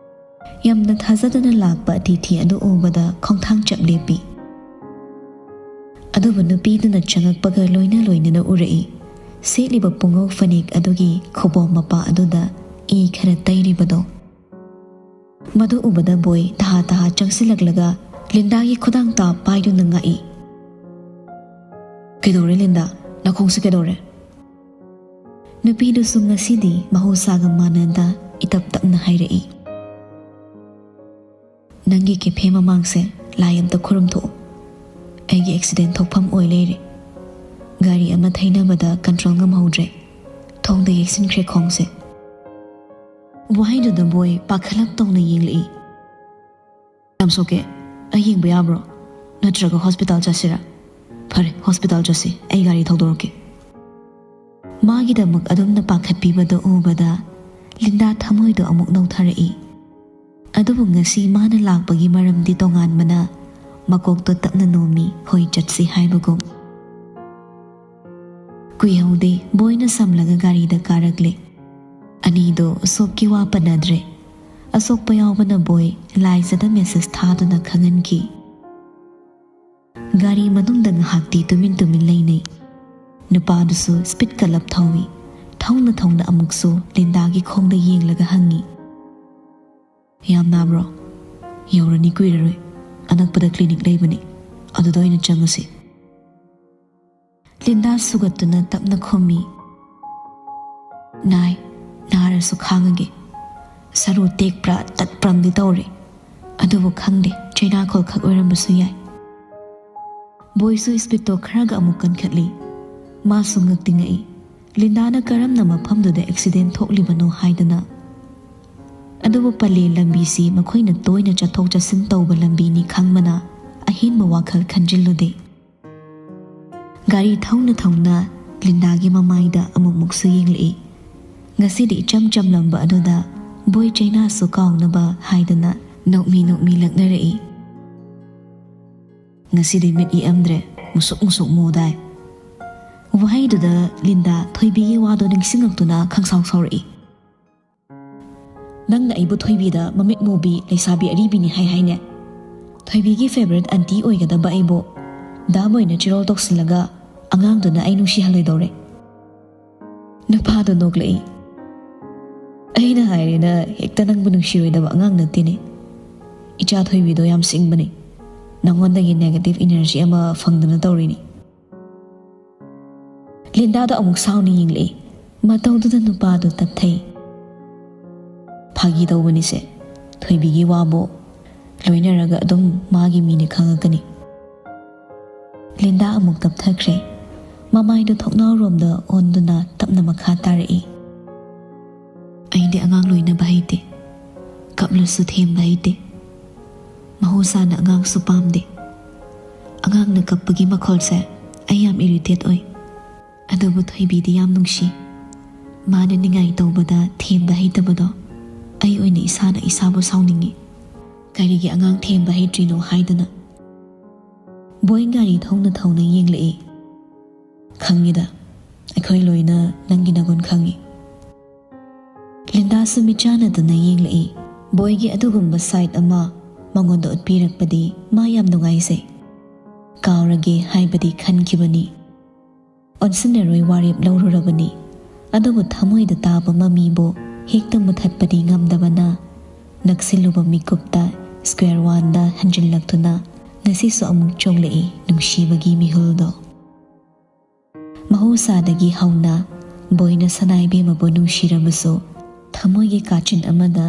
ꯌꯥꯝꯅ ꯊꯥꯖꯗꯅ ꯂꯥꯛꯄ ꯑꯇꯤꯊꯤ ꯑꯗꯨ ꯎꯕꯗ ꯈꯣꯡꯊꯥꯡ ꯆꯞ ꯂꯦꯞꯄꯤ꯫ ꯑꯗꯨꯕꯨ ꯅꯨꯄꯤꯗꯨꯅ ꯆꯪꯉꯛꯄꯒ ꯂꯣꯏꯅ ꯂꯣꯏꯅꯅ ꯎꯔꯛꯏ꯫ ꯁꯦꯠꯂꯤꯕ ꯄꯨꯡꯉꯧ ꯐꯅꯦꯛ ꯑꯗꯨꯒꯤ ꯈꯨꯕꯣꯝ ꯃꯄꯥ ꯑꯗꯨꯗ ꯏ ꯈꯔ ꯇꯩꯔꯤꯕꯗꯣ꯫ ꯃꯗꯨ ꯎꯕꯗ ꯕꯣꯏ ꯇꯍꯥ ꯇꯍꯥ ꯆꯪꯁꯤꯜꯂꯛꯂꯒ ꯂꯤꯟꯗꯥꯒꯤ ꯈꯨꯗꯥꯡ ꯇꯥ ꯄꯥꯏꯗꯨꯅ ꯉꯥꯛꯏ꯫ "ꯀꯩꯗꯧꯔꯦ ꯂꯤꯟꯗꯥ? ꯅꯈꯣꯡꯁꯦ ꯀꯩꯗꯧꯔꯦ?" ꯅꯨꯄꯤꯗꯨꯁꯨ ꯉꯁꯤꯗꯤ ꯃꯍꯧꯁꯥꯒ ꯃꯥꯟꯅꯗ ꯏꯇꯞ ꯇꯞꯅ ꯍꯥꯏꯔꯛꯏ꯫ "ꯅꯪꯒꯤ ꯀꯦꯐꯦ ꯃꯃꯥꯡꯁꯦ ꯂꯥꯏ ꯑꯝꯇ ꯈꯨꯔꯨꯝꯊꯣꯛꯎ꯫ ꯑꯩꯒꯤ ꯑꯦꯛꯁꯤꯗꯦꯟ ꯊꯣꯛꯐꯝ ꯑꯣꯏ ꯂꯩꯔꯦ꯫ ꯒꯥꯔꯤ ꯑꯃ ꯊꯩꯅꯕꯗ ꯀꯟꯇ꯭ꯔꯣꯜ ꯉꯝꯍꯧꯗ꯭ꯔꯦ꯫ ꯊꯣꯡꯗ ꯌꯩꯁꯤꯟꯈ꯭ꯔꯦ ꯈꯣꯡꯁꯦ꯫" ꯋꯥꯍꯩꯗꯨꯗ ꯕꯣꯏ ꯄꯥꯈꯠꯂꯞ ꯇꯧꯅ ꯌꯦꯡꯂꯛꯏ꯫ "ꯌꯥꯝ ꯁꯣꯛꯀꯦ? ꯑꯩ ꯌꯦꯡꯕ ꯌꯥꯕ꯭ꯔꯣ? ꯅꯠꯇ꯭ꯔꯒ ꯍꯣꯁꯄꯤꯇꯥꯜ ꯆꯠꯁꯤꯔꯥ?" "ꯐꯔꯦ, ꯍꯣꯁꯄꯤꯇꯥꯜ ꯆꯠꯁꯤ, ꯑꯩ ꯒꯥꯔꯤ ꯊꯧꯗꯣꯔꯛꯀꯦ꯫" ꯃꯥꯒꯤꯗꯃꯛ ꯑꯗꯨꯝꯅ ꯄꯥꯈꯠꯄꯤꯕꯗꯨ ꯎꯕꯗ ꯂꯤꯟꯗꯥ ꯊꯃꯣꯏꯗꯣ ꯑꯃꯨꯛ ꯅꯧꯊꯔꯛꯏ꯫ ꯑꯗꯨꯕꯨ ꯉꯁꯤ ꯃꯥꯅ ꯂꯥꯛꯄꯒꯤ ꯃꯔꯝꯗꯤ ꯇꯣꯉꯥꯟꯕꯅ ꯃꯀꯣꯛꯇꯣ ꯇꯞꯅ ꯅꯣꯝꯃꯤ, ꯍꯣꯏ ꯆꯠꯁꯤ ꯍꯥꯏꯕꯒꯨꯝ꯫ ꯀꯨꯏꯍꯧꯗꯦ, ꯕꯣꯏꯅ ꯁꯝꯂꯒ ꯒꯥꯔꯤꯗ ꯀꯥꯔꯛꯂꯦ꯫ ꯑꯅꯤꯗꯣ ꯁꯣꯞꯀꯤ ꯋꯥ ꯄꯟꯅꯗ꯭ꯔꯦ꯫ ꯑꯁꯣꯛꯄ ꯌꯥꯎꯕꯅ ꯕꯣꯏ ꯂꯥꯏꯖꯗ ꯃꯦꯁꯦꯖ ꯊꯥꯗꯨꯅ ꯈꯪꯍꯟꯈꯤ꯫ ꯒꯥꯔꯤ ꯃꯅꯨꯡꯗ ꯉꯥꯏꯍꯥꯛꯇꯤ ꯇꯨꯃꯤꯟ ꯇꯨꯃꯤꯟ ꯂꯩꯅꯩ꯫ ꯅꯨꯄꯥꯗꯨꯁꯨ ꯁ꯭ꯄꯤꯠ ꯀꯜꯂꯞ ꯊꯧꯏ꯫ ꯊꯧꯅ ꯊꯧꯅ ꯑꯃꯨꯛꯁꯨ ꯂꯤꯟꯗꯥꯒꯤ ꯈꯣꯡꯗ ꯌꯦꯡꯂꯒ ꯍꯪꯉꯤ꯫ "ꯌꯥꯝ ꯅꯥꯕ꯭ꯔꯣ? ꯌꯧꯔꯅꯤ ꯀꯨꯏꯔꯔꯣꯏ꯫ ꯑꯅꯛꯄꯗ ꯀ꯭ꯂꯤꯅꯤꯛ ꯂꯩꯕꯅꯤ, ꯑꯗꯨꯗ ꯑꯣꯏꯅ ꯆꯪꯉꯁꯤ꯫" ꯂꯤꯟꯗꯥ ꯁꯨꯒꯠꯇꯨꯅ ꯇꯞꯅ ꯈꯨꯝꯃꯤ꯫ "ꯅꯥꯏ, ꯅꯥꯔꯁꯨ ꯈꯥꯡꯉꯒꯦ꯫ ꯁꯔꯨ ꯇꯦꯛꯄ꯭ꯔꯥ ꯇꯠꯄ꯭ꯔꯝꯗꯤ ꯇꯧꯔꯦ꯫ ꯑꯗꯨꯕꯨ ꯈꯪꯗꯦ, ꯆꯩꯅꯥꯈꯣꯜ ꯈꯛ ꯑꯣꯏꯔꯝꯕꯁꯨ ꯌꯥꯏ꯫" ꯕꯣꯏꯁꯨ ꯁ꯭ꯄꯤꯠꯇꯣ ꯈꯔꯒ ꯑꯃꯨꯛ ꯀꯟꯈꯠꯂꯤ꯫ ꯃꯥꯁꯨ ꯉꯛꯇꯤ ꯉꯛꯏ꯫ ꯂꯤꯟꯗꯥꯅ ꯀꯔꯝꯅ ꯃꯐꯝꯗꯨꯗ ꯑꯦꯛꯁꯤꯗꯦꯟ ꯊꯣꯛꯂꯤꯕꯅꯣ ꯍꯥꯏꯗꯅ꯫ ꯑꯗꯨꯕꯨ ꯄꯂꯦꯜ ꯂꯝꯕꯤꯁꯤ ꯃꯈꯣꯏꯅ ꯇꯣꯏꯅ ꯆꯠꯊꯣꯛ ꯆꯠꯁꯤꯟ ꯇꯧꯕ ꯂꯝꯕꯤꯅꯤ ꯈꯪꯕꯅ ꯑꯍꯦꯟꯕ ꯋꯥꯈꯜ ꯈꯟꯖꯤꯜꯂꯨꯗꯦ꯫ ꯒꯥꯔꯤ ꯊꯧꯅ ꯊꯧꯅ ꯂꯤꯟꯗꯥꯒꯤ ꯃꯃꯥꯏꯗ ꯑꯃꯨꯛꯃꯨꯛꯁꯨ ꯌꯦꯡꯂꯛꯏ꯫ ꯉꯁꯤꯗꯤ ꯏꯆꯝ ꯆꯝꯂꯝꯕ ꯑꯗꯨꯗ ꯕꯣꯏ ꯆꯩꯅꯥꯁꯨ ꯀꯥꯎꯅꯕ ꯍꯥꯏꯗꯅ ꯅꯣꯛꯃꯤ ꯅꯣꯛꯃꯤ ꯂꯛꯅꯔꯛꯏ꯫ "ꯉꯁꯤꯗꯤ ꯃꯤꯠ ꯌꯦꯛꯑꯝꯗ꯭ꯔꯦ, ꯃꯨꯁꯨꯛ ꯃꯨꯁꯨꯛ ꯃꯨꯗꯥꯏ꯫" ꯋꯥꯍꯩꯗꯨꯗ ꯂꯤꯟꯗꯥ ꯊꯣꯏꯕꯤꯒꯤ ꯋꯥꯗꯣ ꯅꯤꯡꯁꯤꯡꯉꯛꯇꯨꯅ ꯈꯪꯁꯥꯎ ꯁꯥꯎꯔꯛꯏ꯫ "ꯅꯪꯅ ꯑꯩꯕꯨ ꯊꯣꯏꯕꯤꯗ ꯃꯃꯤꯠ ꯃꯨꯕꯤ ꯂꯩꯁꯥꯕꯤ ꯑꯔꯤꯕꯤꯅꯤ ꯍꯥꯏ ꯍꯥꯏꯅꯦ?" ꯊꯣꯏꯕꯤꯒꯤ ꯐꯦꯚꯔꯦꯠ ꯑꯟꯇꯤ ꯑꯣꯏꯒꯗꯕ ꯑꯩꯕꯨ ꯗꯥ ꯕꯣꯏꯅ ꯆꯤꯔꯣꯜ ꯇꯧꯁꯤꯜꯂꯒ ꯑꯉꯥꯡꯗꯨꯅ ꯑꯩ ꯅꯨꯡꯁꯤꯍꯜꯂꯣꯏꯗꯧꯔꯦ꯫ ꯅꯨꯄꯥꯗꯣ ꯅꯣꯛꯂꯛꯏ꯫ "ꯑꯩꯅ ꯍꯥꯏꯔꯦꯅ ꯍꯦꯛꯇ ꯅꯪꯕꯨ ꯅꯨꯡꯁꯤꯔꯣꯏꯗꯕ ꯑꯉꯥꯡ ꯅꯠꯇꯦꯅꯦ꯫ ꯏꯆꯥ ꯊꯣꯏꯕꯤꯗꯣ ꯌꯥꯝ ꯁꯤꯡꯕꯅꯦ꯫ ꯅꯉꯣꯟꯗꯒꯤ ꯅꯦꯒꯦꯇꯤꯚ ꯏꯅꯔꯖꯤ ꯑꯃ ꯐꯪꯗꯅ ꯇꯧꯔꯤꯅꯤ꯫" ꯂꯤꯟꯗꯥꯗꯣ ꯑꯃꯨꯛ ꯁꯥꯎꯅ ꯌꯦꯡꯂꯛꯏ꯫ ꯃꯇꯧꯗꯨꯗ ꯅꯨꯄꯥꯗꯣ ꯇꯞꯊꯩ꯫ "ꯐꯥꯒꯤ ꯇꯧꯕꯅꯤꯁꯦ꯫ ꯊꯣꯏꯕꯤꯒꯤ ꯋꯥꯕꯨ ꯂꯣꯏꯅꯔꯒ ꯑꯗꯨꯝ ꯃꯥꯒꯤ ꯃꯤꯅꯤ ꯈꯪꯉꯛꯀꯅꯤ꯫" ꯂꯤꯟꯗꯥ ꯑꯃꯨꯛ ꯇꯞꯊꯈ꯭ꯔꯦ꯫ ꯃꯃꯥꯏꯗꯣ ꯊꯣꯡꯅꯥꯎꯔꯣꯝꯗ ꯑꯣꯟꯗꯨꯅ ꯇꯞꯅ ꯃꯈꯥ ꯇꯥꯔꯛꯏ꯫ "ꯑꯩꯗꯤ ꯑꯉꯥꯡ ꯂꯣꯏꯅꯕ ꯍꯩꯇꯦ꯫ ꯀꯞꯂꯁꯨ ꯊꯦꯝꯕ ꯍꯩꯇꯦ꯫ ꯃꯍꯧꯁꯥꯅ ꯑꯉꯥꯡꯁꯨ ꯄꯥꯝꯗꯦ꯫ ꯑꯉꯥꯡꯅ ꯀꯞꯄꯒꯤ ꯃꯈꯣꯜꯁꯦ ꯑꯩ ꯌꯥꯝ ꯏꯔꯤꯇꯦꯠ ꯑꯣꯏ꯫ ꯑꯗꯨꯕꯨ ꯊꯣꯏꯕꯤꯗꯤ ꯌꯥꯝ ꯅꯨꯡꯁꯤ꯫ ꯃꯥꯅ ꯅꯤꯡꯉꯥꯏ ꯇꯧꯕꯗ ꯊꯦꯝꯕ ꯍꯩꯇꯕꯗꯣ ꯑꯩ ꯑꯣꯏꯅ ꯏꯁꯥꯅ ꯏꯁꯥꯕꯨ ꯁꯥꯎꯅꯤꯡꯉꯤ꯫ ꯀꯔꯤꯒꯤ ꯑꯉꯥꯡ ꯊꯦꯝꯕ ꯍꯩꯇ꯭ꯔꯤꯅꯣ ꯍꯥꯏꯗꯨꯅ?" ꯕꯣꯏ ꯒꯥꯔꯤ ꯊꯧꯅ ꯊꯧꯅ ꯌꯦꯡꯂꯛꯏ꯫ "ꯈꯪꯉꯤꯗ, ꯑꯩꯈꯣꯏ ꯂꯣꯏꯅ ꯅꯪꯒꯤ ꯅꯒꯨꯟ ꯈꯪꯉꯤ꯫" ꯂꯤꯟꯗꯥꯁꯨ ꯃꯤꯠꯆꯥꯟꯅꯗꯨꯅ ꯌꯦꯡꯂꯛꯏ꯫ ꯕꯣꯏꯒꯤ ꯑꯗꯨꯒꯨꯝꯕ ꯁꯥꯏꯠ ꯑꯃ ꯃꯉꯣꯟꯗ ꯎꯠꯄꯤꯔꯛꯄꯗꯤ ꯃꯥ ꯌꯥꯝ ꯅꯨꯡꯉꯥꯏꯖꯩ꯫ ꯀꯥꯎꯔꯒꯦ ꯍꯥꯏꯕꯗꯤ ꯈꯟꯈꯤꯕꯅꯤ꯫ ꯑꯣꯟꯁꯤꯟꯅꯔꯣꯏ ꯋꯥꯔꯦꯞ ꯂꯧꯔꯨꯔꯕꯅꯤ꯫ ꯑꯗꯨꯕꯨ ꯊꯃꯣꯏꯗ ꯇꯥꯕ ꯃꯃꯤꯕꯨ ꯍꯦꯛꯇ ꯃꯨꯊꯠꯄꯗꯤ ꯉꯝꯗꯕꯅ, ꯅꯛꯁꯤꯜꯂꯨꯕ ꯃꯤꯀꯨꯞꯇ ꯁ꯭ꯀ꯭ꯋꯦꯔ ꯋꯥꯟꯗ ꯍꯟꯖꯤꯜꯂꯛꯇꯨꯅ ꯉꯁꯤꯁꯨ ꯑꯃꯨꯛ ꯆꯣꯡꯂꯛꯏ ꯅꯨꯡꯁꯤꯕꯒꯤ ꯃꯤꯍꯨꯜꯗꯣ꯫ ꯃꯍꯧꯁꯥꯗꯒꯤ ꯍꯧꯅ ꯕꯣꯏꯅ ꯁꯅꯥꯏꯕꯦꯝꯃꯕꯨ ꯅꯨꯡꯁꯤꯔꯕꯁꯨ, ꯊꯃꯣꯏꯒꯤ ꯀꯥꯆꯤꯟ ꯑꯃꯗ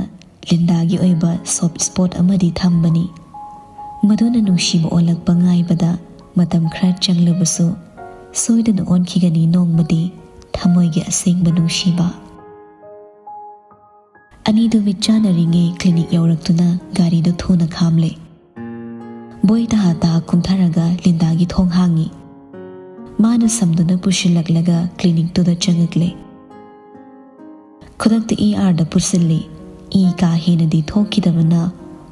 ꯂꯤꯟꯗꯥꯒꯤ ꯑꯣꯏꯕ ꯁꯣꯐ ꯁ꯭ꯄꯣꯠ ꯑꯃꯗꯤ ꯊꯝꯕꯅꯤ꯫ ꯃꯗꯨꯅ ꯅꯨꯡꯁꯤꯕ ꯑꯣꯜꯂꯛꯄ ꯉꯥꯏꯕꯗ ꯃꯇꯝ ꯈꯔ ꯆꯪꯂꯕꯁꯨ, ꯁꯣꯏꯗꯅ ꯑꯣꯟꯈꯤꯒꯅꯤ ꯅꯣꯡꯃꯗꯤ ꯊꯃꯣꯏꯒꯤ ꯑꯁꯦꯡꯕ ꯅꯨꯡꯁꯤꯕ꯫ ꯑꯅꯤꯗꯨ ꯃꯤꯠ ꯆꯥꯟꯅꯔꯤꯉꯩ ꯀ꯭ꯂꯤꯅꯤꯛ ꯌꯧꯔꯛꯇꯨꯅ ꯒꯥꯔꯤꯗꯨ ꯊꯨꯅ ꯈꯥꯝꯂꯦ꯫ ꯕꯣꯏ ꯇꯍꯥ ꯇꯍꯥ ꯀꯨꯝꯊꯔꯒ ꯂꯤꯟꯗꯥꯒꯤ ꯊꯣꯡ ꯍꯥꯡꯉꯤ꯫ ꯃꯥꯅ ꯁꯝꯗꯨꯅ ꯄꯨꯁꯤꯜꯂꯛꯂꯒ ꯀ꯭ꯂꯤꯅꯤꯛꯇꯨꯗ ꯆꯪꯉꯛꯂꯦ꯫ ꯈꯨꯗꯛꯇ ꯏ ꯑꯥꯔꯗ ꯄꯨꯁꯤꯜꯂꯤ꯫ ꯏ ꯀꯥ ꯍꯦꯟꯅꯗꯤ ꯊꯣꯛꯈꯤꯗꯕꯅ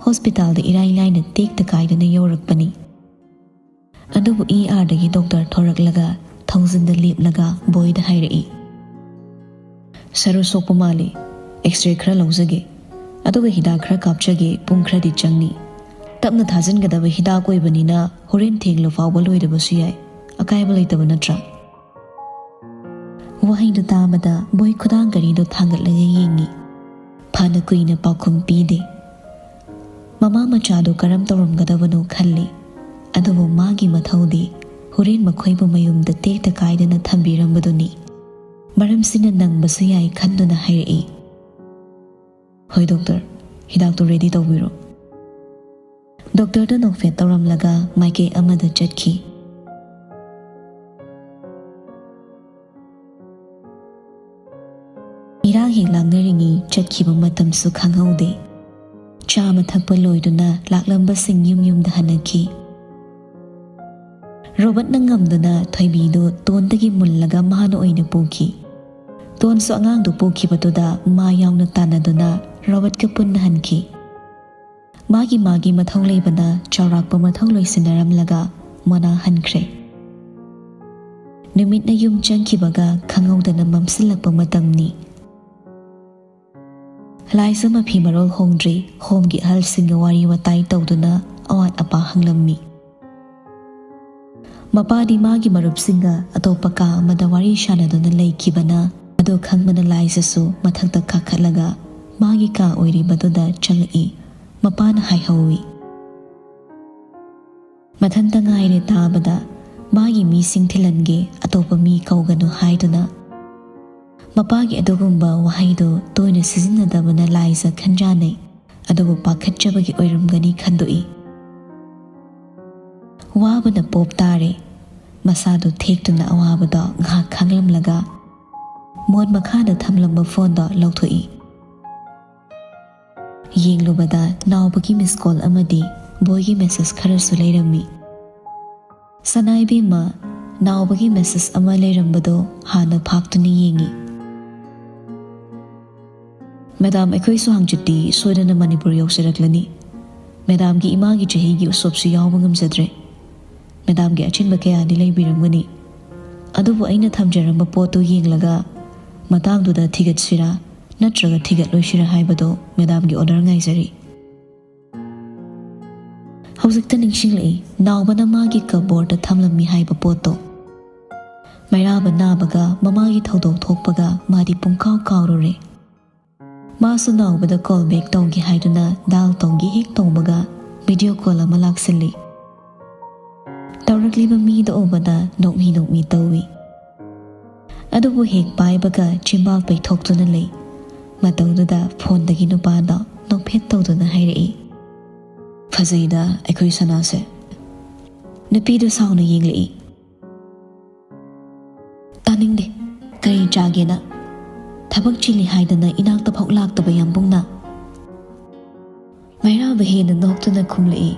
ꯍꯣꯁꯄꯤꯇꯥꯜꯗ ꯏꯔꯥꯏ ꯂꯥꯏꯅ ꯇꯦꯛꯇ ꯀꯥꯏꯗꯅ ꯌꯧꯔꯛꯄꯅꯤ꯫ ꯑꯗꯨꯕꯨ ꯏ ꯑꯥꯔꯗꯒꯤ ꯗꯣꯛꯇꯔ ꯊꯣꯔꯛꯂꯒ ꯊꯣꯡꯖꯤꯟꯗ ꯂꯦꯞꯂꯒ ꯕꯣꯏꯗ ꯍꯥꯏꯔꯛꯏ, "ꯁꯔꯨ ꯁꯣꯛꯄ ꯃꯥꯜꯂꯤ, ꯑꯦꯛꯁꯔꯦ ꯈꯔ ꯂꯧꯖꯒꯦ, ꯑꯗꯨꯒ ꯍꯤꯗꯥꯛ ꯈꯔ ꯀꯥꯞꯆꯒꯦ, ꯄꯨꯡ ꯈꯔꯗꯤ ꯆꯪꯅꯤ꯫ ꯇꯞꯅ ꯊꯥꯖꯤꯟꯒꯗꯕ ꯍꯤꯗꯥꯛ ꯑꯣꯏꯕꯅꯤꯅ ꯍꯣꯔꯦꯟ ꯊꯦꯡꯂ ꯐꯥꯎꯕ ꯂꯣꯏꯗꯕꯁꯨ ꯌꯥꯏ, ꯑꯀꯥꯏꯕ ꯂꯩꯇꯕ ꯅꯠꯇ꯭ꯔꯥ?" ꯋꯥꯍꯩꯗꯨ ꯇꯥꯕꯗ ꯕꯣꯏ ꯈꯨꯗꯥꯡ ꯒꯥꯔꯤꯗꯨ ꯊꯥꯡꯒꯠꯂꯒ ꯌꯦꯡꯉꯤ꯫ ꯐꯅ ꯀꯨꯏꯅ ꯄꯥꯎꯈꯨꯝ ꯄꯤꯗꯦ꯫ ꯃꯃꯥ ꯃꯆꯥꯗꯨ ꯀꯔꯝ ꯇꯧꯔꯝꯒꯗꯕꯅꯣ ꯈꯜꯂꯤ꯫ ꯑꯗꯨꯕꯨ ꯃꯥꯒꯤ ꯃꯊꯧꯗꯤ ꯍꯣꯔꯦꯟ ꯃꯈꯣꯏꯕꯨ ꯃꯌꯨꯝꯗ ꯇꯦꯛꯇ ꯀꯥꯏꯗꯅ ꯊꯝꯕꯤꯔꯝꯕꯗꯨꯅꯤ꯫ ꯃꯔꯝꯁꯤꯅ ꯅꯪꯕꯁꯨ ꯌꯥꯏ ꯈꯟꯗꯨꯅ ꯍꯥꯏꯔꯛꯏ, "ꯍꯣꯏ ꯗꯣꯛꯇꯔ, ꯍꯤꯗꯥꯛꯇꯨ ꯔꯦꯗꯤ ꯇꯧꯕꯤꯔꯣ"꯫ ꯗꯣꯛꯇꯔꯗ ꯅꯣꯛꯐꯦꯠ ꯇꯧꯔꯝꯂꯒ ꯃꯥꯏꯀꯩ ꯑꯃꯗ ꯆꯠꯈꯤ꯫ ꯏꯔꯥꯡ ꯍꯦꯛ ꯂꯥꯡꯅꯔꯤꯉꯩ ꯆꯠꯈꯤꯕ ꯃꯇꯝꯁꯨ ꯈꯪꯍꯧꯗꯦ꯫ ꯆꯥꯕ ꯊꯛꯄ ꯂꯣꯏꯗꯨꯅ ꯂꯥꯛꯂꯝꯕꯁꯤꯡ ꯌꯨꯝ ꯌꯨꯝꯗ ꯍꯟꯅꯈꯤ꯫ ꯔꯣꯕꯔꯠꯅ ꯉꯝꯗꯨꯅ ꯊꯣꯏꯕꯤꯗꯨ ꯇꯣꯟꯗꯒꯤ ꯃꯨꯜꯂꯒ ꯃꯥꯅ ꯑꯣꯏꯅ ꯄꯨꯈꯤ꯫ ꯇꯣꯟꯁꯨ ꯑꯉꯥꯡꯗꯨ ꯄꯨꯈꯤꯕꯗꯨꯗ ꯃꯥ ꯌꯥꯎꯅ ꯇꯥꯟꯅꯗꯨꯅ ꯔꯣꯕꯔꯠꯀ ꯄꯨꯟꯅ ꯍꯟꯈꯤ꯫ ꯃꯥꯒꯤ ꯃꯥꯒꯤ ꯃꯊꯧ ꯂꯩꯕꯅ ꯆꯥꯎꯔꯥꯛꯄ ꯃꯊꯧ ꯂꯣꯏꯁꯤꯟꯅꯔꯝꯂꯒ ꯃꯣꯅꯥ ꯍꯟꯈ꯭ꯔꯦ꯫ ꯅꯨꯃꯤꯠꯅ ꯌꯨꯝ ꯆꯪꯈꯤꯕꯒ ꯈꯪꯍꯧꯗꯅ ꯃꯝꯁꯤꯜꯂꯛꯄ ꯃꯇꯝꯅꯤ꯫ ꯂꯥꯏꯖ ꯃꯐꯤ ꯃꯔꯣꯜ ꯍꯣꯡꯗ꯭ꯔꯤ, ꯍꯣꯝꯒꯤ ꯑꯍꯜꯁꯤꯡꯒ ꯋꯥꯔꯤ ꯋꯥꯇꯥꯏ ꯇꯧꯗꯨꯅ ꯑꯋꯥꯠ ꯑꯄꯥ ꯍꯪꯂꯝꯃꯤ꯫ ꯃꯄꯥꯗꯤ ꯃꯥꯒꯤ ꯃꯔꯨꯞꯁꯤꯡꯒ ꯑꯇꯣꯞꯄ ꯀꯥ ꯑꯃꯗ ꯋꯥꯔꯤ ꯁꯥꯟꯅꯗꯨꯅ ꯂꯩꯈꯤꯕꯅ ꯑꯗꯨ ꯈꯪꯕꯅ ꯂꯥꯏꯖꯁꯨ ꯃꯊꯛꯇ ꯀꯥꯈꯠꯂꯒ ꯃꯥꯒꯤ ꯀꯥ ꯑꯣꯏꯔꯤꯕꯗꯨꯗ ꯆꯪꯂꯛꯏ꯫ ꯃꯄꯥꯅ ꯍꯥꯏꯍꯧꯏ, ꯃꯊꯟꯇ ꯉꯥꯏꯔꯦ ꯇꯥꯕꯗ, ꯃꯥꯒꯤ ꯃꯤꯁꯤꯡ ꯊꯤꯜꯍꯟꯒꯦ, ꯑꯇꯣꯞꯄ ꯃꯤ ꯀꯧꯒꯅꯨ ꯍꯥꯏꯗꯨꯅ꯫ ꯃꯄꯥꯒꯤ ꯑꯗꯨꯒꯨꯝꯕ ꯋꯥꯍꯩꯗꯨ ꯇꯣꯏꯅ ꯁꯤꯖꯤꯟꯅꯗꯕꯅ ꯂꯥꯏꯖ ꯈꯟꯖꯥꯅꯩ, ꯑꯗꯨꯕꯨ ꯄꯥꯈꯠꯆꯕꯒꯤ ꯑꯣꯏꯔꯝꯒꯅꯤ ꯈꯟꯗꯣꯛꯏ꯫ ꯋꯥꯕꯅ ꯄꯣꯞ ꯇꯥꯔꯦ꯫ ꯃꯁꯥꯗꯨ ꯊꯦꯛꯇꯨꯅ ꯑꯋꯥꯕꯗꯣ ꯉꯥꯏꯍꯥꯛ ꯈꯥꯡꯂꯝꯂꯒ ꯃꯣꯟ ꯃꯈꯥꯗ ꯊꯝꯂꯝꯕ ꯐꯣꯟꯗꯣ ꯂꯧꯊꯣꯛꯏ꯫ ꯌꯦꯡꯂꯨꯕꯗ ꯅꯥꯎꯕꯒꯤ ꯃꯤꯁ ꯀꯣꯜ ꯑꯃꯗꯤ ꯕꯣꯏꯒꯤ ꯃꯦꯁꯦꯖ ꯈꯔꯁꯨ ꯂꯩꯔꯝꯃꯤ꯫ ꯁꯅꯥ ꯏꯕꯦꯝꯃ, ꯅꯥꯎꯕꯒꯤ ꯃꯦꯁꯦꯖ ꯑꯃ ꯂꯩꯔꯝꯕꯗꯣ ꯍꯥꯟꯅ ꯐꯥꯛꯇꯨꯅ ꯌꯦꯡꯉꯤ꯫ "ꯃꯦꯗꯥꯝ, ꯑꯩꯈꯣꯏꯁꯨ ꯍꯪꯆꯤꯠꯇꯤ ꯁꯣꯏꯗꯅ ꯃꯅꯤꯄꯨꯔ ꯌꯧꯖꯔꯛꯂꯅꯤ꯫ ꯃꯦꯗꯥꯝꯒꯤ ꯏꯃꯥꯒꯤ ꯆꯍꯤꯒꯤ ꯎꯁꯣꯞꯁꯨ ꯌꯥꯎꯕ ꯉꯝꯖꯗ꯭ꯔꯦ꯫ ꯃꯦꯗꯥꯝꯒꯤ ꯑꯆꯤꯟꯕ ꯀꯌꯥꯗꯤ ꯂꯩꯕꯤꯔꯝꯒꯅꯤ꯫ ꯑꯗꯨꯕꯨ ꯑꯩꯅ ꯊꯝꯖꯔꯝꯕ ꯄꯣꯠꯇꯨ ꯌꯦꯡꯂꯒ ꯃꯇꯥꯡꯗꯨꯗ ꯊꯤꯒꯠꯁꯤꯔꯥ ꯅꯠꯇ꯭ꯔꯒ ꯊꯤꯒꯠꯂꯣꯏꯁꯤꯔꯥ ꯍꯥꯏꯕꯗꯨ ꯃꯦꯗꯥꯝꯒꯤ ꯑꯣꯔꯗꯔ ꯉꯥꯏꯖꯔꯤ꯫ ꯍꯧꯖꯤꯛꯇ ꯅꯤꯡꯁꯤꯡꯂꯛꯏ, ꯅꯥꯎꯕꯅ ꯃꯥꯒꯤ ꯀꯕꯣꯔꯗ ꯊꯝꯂꯝꯃꯤ ꯍꯥꯏꯕ ꯄꯣꯠꯇꯣ꯫ ꯃꯩꯔꯥꯕ ꯅꯥꯕꯒ ꯃꯃꯥꯒꯤ ꯊꯧꯗꯣꯛ ꯊꯣꯛꯄꯒ ꯃꯥꯗꯤ ꯄꯨꯡꯀꯥꯎ ꯀꯥꯎꯔꯨꯔꯦ꯫ ꯃꯥꯁꯨ ꯅꯥꯎꯕꯗ ꯀꯣꯜ ꯕꯦꯛ ꯇꯧꯒꯦ ꯍꯥꯏꯗꯨꯅ ꯗꯥꯏꯜ ꯇꯧꯒꯦ ꯍꯦꯛ ꯇꯧꯕꯒ ꯚꯤꯗꯤꯑꯣ ꯀꯣꯜ ꯑꯃ ꯂꯥꯛꯁꯤꯜꯂꯤ꯫ ꯇꯧꯔꯛꯂꯤꯕ ꯃꯤꯗꯨ ꯎꯕꯗ ꯅꯣꯛꯃꯤ ꯅꯣꯛꯃꯤ ꯇꯧꯏ꯫ ꯑꯗꯨꯕꯨ ꯍꯦꯛ ꯄꯥꯏꯕꯒ ꯆꯤꯝꯕꯥꯜ ꯄꯩꯊꯣꯛꯇꯨꯅ ꯂꯩ꯫ ꯃꯇꯧꯗꯨꯗ ꯐꯣꯟꯗꯒꯤ ꯅꯨꯄꯥꯗꯣ ꯅꯣꯛꯐꯦꯠ ꯇꯧꯗꯨꯅ ꯍꯥꯏꯔꯛꯏ, "ꯐꯖꯩꯗ ꯑꯩꯈꯣꯏ ꯁꯅꯥꯁꯦ"꯫ ꯅꯨꯄꯤꯗꯨ ꯁꯥꯎꯅ ꯌꯦꯡꯂꯛꯏ꯫ "ꯇꯥꯅꯤꯡꯗꯦ꯫ ꯀꯔꯤ ꯆꯥꯒꯦꯅ? ꯊꯕꯛ ꯆꯤꯜꯂꯤ ꯍꯥꯏꯗꯅ ꯏꯅꯥꯛꯇ ꯐꯥꯎ ꯂꯥꯛꯇꯕ ꯌꯥꯝꯕꯨꯡꯅ?" ꯃꯩꯔꯥꯕ ꯍꯦꯟꯅ ꯅꯣꯛꯇꯨꯅ ꯈꯨꯝꯂꯛꯏ,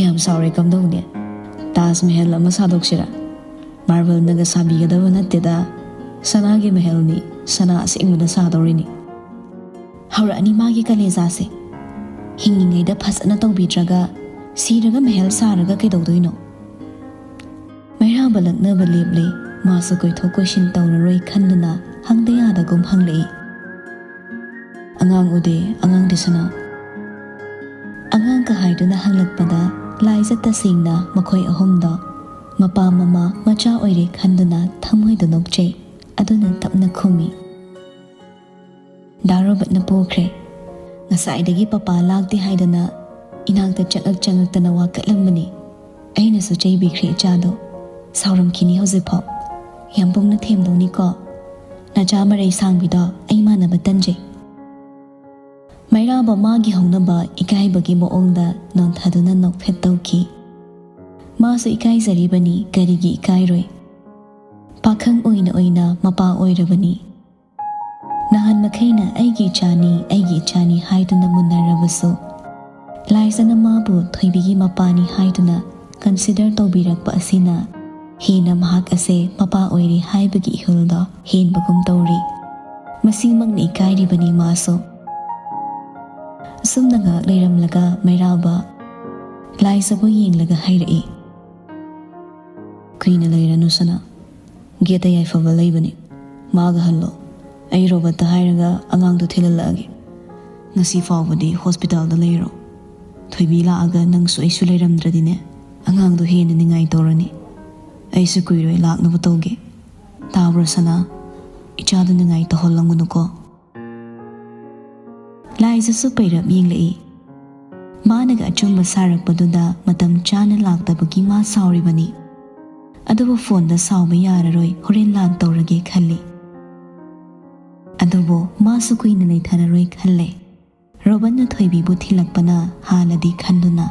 "ꯌꯥꯝ ꯁꯥꯎꯔꯦ ꯀꯝꯗꯧꯅꯤ? ꯇꯥꯖ ꯃꯍꯜ ꯑꯃ ꯁꯥꯗꯣꯛꯁꯤꯔꯥ? ꯃꯥꯔꯕꯜꯅꯒ ꯁꯥꯕꯤꯒꯗꯕ ꯅꯠꯇꯦꯗ꯫ ꯁꯅꯥꯒꯤ ꯃꯍꯜꯅꯤ, ꯁꯅꯥ ꯑꯁꯦꯡꯕꯅ ꯁꯥꯗꯧꯔꯤꯅꯤ꯫ ꯍꯧꯔꯛꯑꯅꯤ ꯃꯥꯒꯤ ꯀꯂꯦꯖꯥꯁꯦ꯫ ꯍꯤꯡꯂꯤꯉꯩꯗ ꯐꯖꯅ ꯇꯧꯕꯤꯗ꯭ꯔꯒ ꯁꯤꯔꯒ ꯃꯍꯜ ꯁꯥꯔꯒ ꯀꯩꯗꯧꯗꯣꯏꯅꯣ?" ꯃꯩꯔꯥꯕ ꯂꯛꯅꯕ ꯂꯦꯞꯂꯦ꯫ ꯃꯥꯁꯨ ꯀꯣꯏꯊꯣꯛ ꯀꯣꯏꯁꯤꯟ ꯇꯧꯔꯔꯣꯏ ꯈꯟꯗꯨꯅ ꯍꯪꯗ ꯌꯥꯗꯒꯨꯝ ꯍꯪꯂꯛꯏ, "ꯑꯉꯥꯡ ꯎꯗꯦ, ꯑꯉꯥꯡꯗꯤ ꯁꯅꯥ?" ꯑꯉꯥꯡꯒ ꯍꯥꯏꯗꯨꯅ ꯍꯪꯂꯛꯄꯗ ꯂꯥꯏꯖ ꯇꯁꯦꯡꯅ ꯃꯈꯣꯏ ꯑꯍꯨꯝꯗꯣ ꯃꯄꯥ ꯃꯃꯥ ꯃꯆꯥ ꯑꯣꯏꯔꯦ ꯈꯟꯗꯨꯅ ꯊꯃꯣꯏꯗ ꯅꯣꯛꯆꯩ꯫ ꯑꯗꯨꯅ ꯇꯞꯅ ꯈꯨꯝꯃꯤ, "ꯗꯥ ꯔꯣꯕꯔꯠꯅ ꯄꯣꯈ꯭ꯔꯦ꯫ ꯉꯁꯥꯏꯗꯒꯤ ꯄꯄꯥ ꯂꯥꯛꯇꯦ ꯍꯥꯏꯗꯅ ꯏꯅꯥꯛꯇ ꯆꯪꯉꯛ ꯆꯪꯉꯛꯇꯅ ꯋꯥꯀꯠꯂꯝꯕꯅꯤ꯫ ꯑꯩꯅꯁꯨ ꯆꯩꯕꯤꯈ꯭ꯔꯦ ꯏꯆꯥꯗꯣ꯫ ꯁꯥꯎꯔꯝꯈꯤꯅꯤ ꯍꯧꯖꯤꯛꯐꯥꯎ꯫ ꯌꯥꯝꯕꯨꯡꯅ ꯊꯦꯝꯗꯧꯅꯤꯀꯣ꯫ ꯅꯆꯥ ꯃꯔꯩ ꯁꯥꯡꯕꯤꯗꯣ ꯑꯩ ꯃꯥꯟꯅꯕ ꯇꯟꯖꯩ"꯫ ꯃꯩꯔꯥꯕ ꯃꯥꯒꯤ ꯍꯧꯅꯕ ꯏꯀꯥꯏꯕꯒꯤ ꯃꯑꯣꯡꯗ ꯅꯣꯟꯊꯗꯨꯅ ꯅꯣꯛꯐꯦꯠ ꯇꯧꯈꯤ꯫ ꯃꯥꯁꯨ ꯏꯀꯥꯏꯖꯔꯤꯕꯅꯤ, ꯀꯔꯤꯒꯤ ꯏꯀꯥꯏꯔꯣꯏ? ꯄꯥꯈꯪ ꯑꯣꯏꯅ ꯑꯣꯏꯅ ꯃꯄꯥ ꯑꯣꯏꯔꯕꯅꯤ꯫ ꯅꯍꯥꯟ ꯃꯈꯩꯅ "ꯑꯩꯒꯤ ꯏꯆꯥꯅꯤ, ꯑꯩꯒꯤ ꯏꯆꯥꯅꯤ" ꯍꯥꯏꯗꯨꯅ ꯃꯨꯟꯅꯔꯕꯁꯨ, ꯂꯥꯏꯖꯅ ꯃꯥꯕꯨ ꯊꯣꯏꯕꯤꯒꯤ ꯃꯄꯥꯅꯤ ꯍꯥꯏꯗꯨꯅ ꯀꯟꯁꯤꯗꯔ ꯇꯧꯕꯤꯔꯛꯄ ꯑꯁꯤꯅ ꯍꯦꯟꯅ ꯃꯍꯥꯛ ꯑꯁꯦ ꯃꯄꯥ ꯑꯣꯏꯔꯦ ꯍꯥꯏꯕꯒꯤ ꯏꯍꯨꯜꯗꯣ ꯍꯦꯟꯕꯒꯨꯝ ꯇꯧꯔꯤ꯫ ꯃꯁꯤꯃꯛꯅ ꯏꯀꯥꯏꯔꯤꯕꯅꯤ ꯃꯥꯁꯨ꯫ ꯑꯁꯨꯝꯅ ꯉꯥꯏꯍꯥꯛ ꯂꯩꯔꯝꯂꯒ ꯃꯩꯔꯥꯕ ꯂꯥꯏꯖꯕꯨ ꯌꯦꯡꯂꯒ ꯍꯥꯏꯔꯛꯏ, ꯀꯨꯏꯅ ꯂꯩꯔꯅꯨ ꯁꯅꯥ꯫ ꯒꯦꯠꯇ ꯌꯥꯏꯐꯕ ꯂꯩꯕꯅꯤ꯫ ꯃꯥꯒ ꯍꯜꯂꯣ꯫ ꯑꯩ ꯔꯣꯕꯔꯠꯇ ꯍꯥꯏꯔꯒ ꯑꯉꯥꯡꯗꯣ ꯊꯤꯜꯍꯜꯂꯛꯑꯒꯦ꯫ ꯉꯁꯤ ꯐꯥꯎꯕꯗꯤ ꯍꯣꯁꯄꯤꯇꯥꯜꯗ ꯂꯩꯔꯣ꯫ ꯊꯣꯏꯕꯤ ꯂꯥꯛꯑꯒ ꯅꯪꯁꯨ ꯑꯩꯁꯨ ꯂꯩꯔꯝꯗ꯭ꯔꯗꯤꯅꯦ, ꯑꯉꯥꯡꯗꯣ ꯍꯦꯟꯅ ꯅꯤꯡꯉꯥꯏ ꯇꯧꯔꯅꯤ꯫ ꯑꯩꯁꯨ ꯀꯨꯏꯔꯣꯏ, ꯂꯥꯛꯅꯕ ꯇꯧꯒꯦ꯫ ꯇꯥꯕ꯭ꯔꯣ ꯁꯅꯥ? ꯏꯆꯥꯗꯣ ꯅꯤꯡꯉꯥꯏ ꯇꯧꯍꯜꯂꯝꯒꯅꯨꯀꯣ꯫ ꯂꯥꯏꯖꯁꯨ ꯄꯩꯔꯞ ꯌꯦꯡꯂꯛꯏ꯫ ꯃꯥꯅꯒ ꯑꯆꯨꯝꯕ ꯁꯥꯔꯛꯄꯗꯨꯗ ꯃꯇꯝ ꯆꯥꯅ ꯂꯥꯛꯇꯕꯒꯤ ꯃꯥ ꯁꯥꯎꯔꯤꯕꯅꯤ꯫ ꯑꯗꯨꯕꯨ ꯐꯣꯟꯗ ꯁꯥꯎꯕ ꯌꯥꯔꯔꯣꯏ, ꯍꯣꯔꯦꯟ ꯂꯥꯟ ꯇꯧꯔꯒꯦ ꯈꯜꯂꯤ꯫ ꯑꯗꯨꯕꯨ ꯃꯥꯁꯨ ꯀꯨꯏꯅ ꯂꯩꯊꯔꯔꯣꯏ ꯈꯜꯂꯦ꯫ ꯔꯣꯕꯟꯅ ꯊꯣꯏꯕꯤꯕꯨ ꯊꯤꯜꯂꯛꯄꯅ ꯍꯥꯜꯂꯗꯤ ꯈꯟꯗꯨꯅ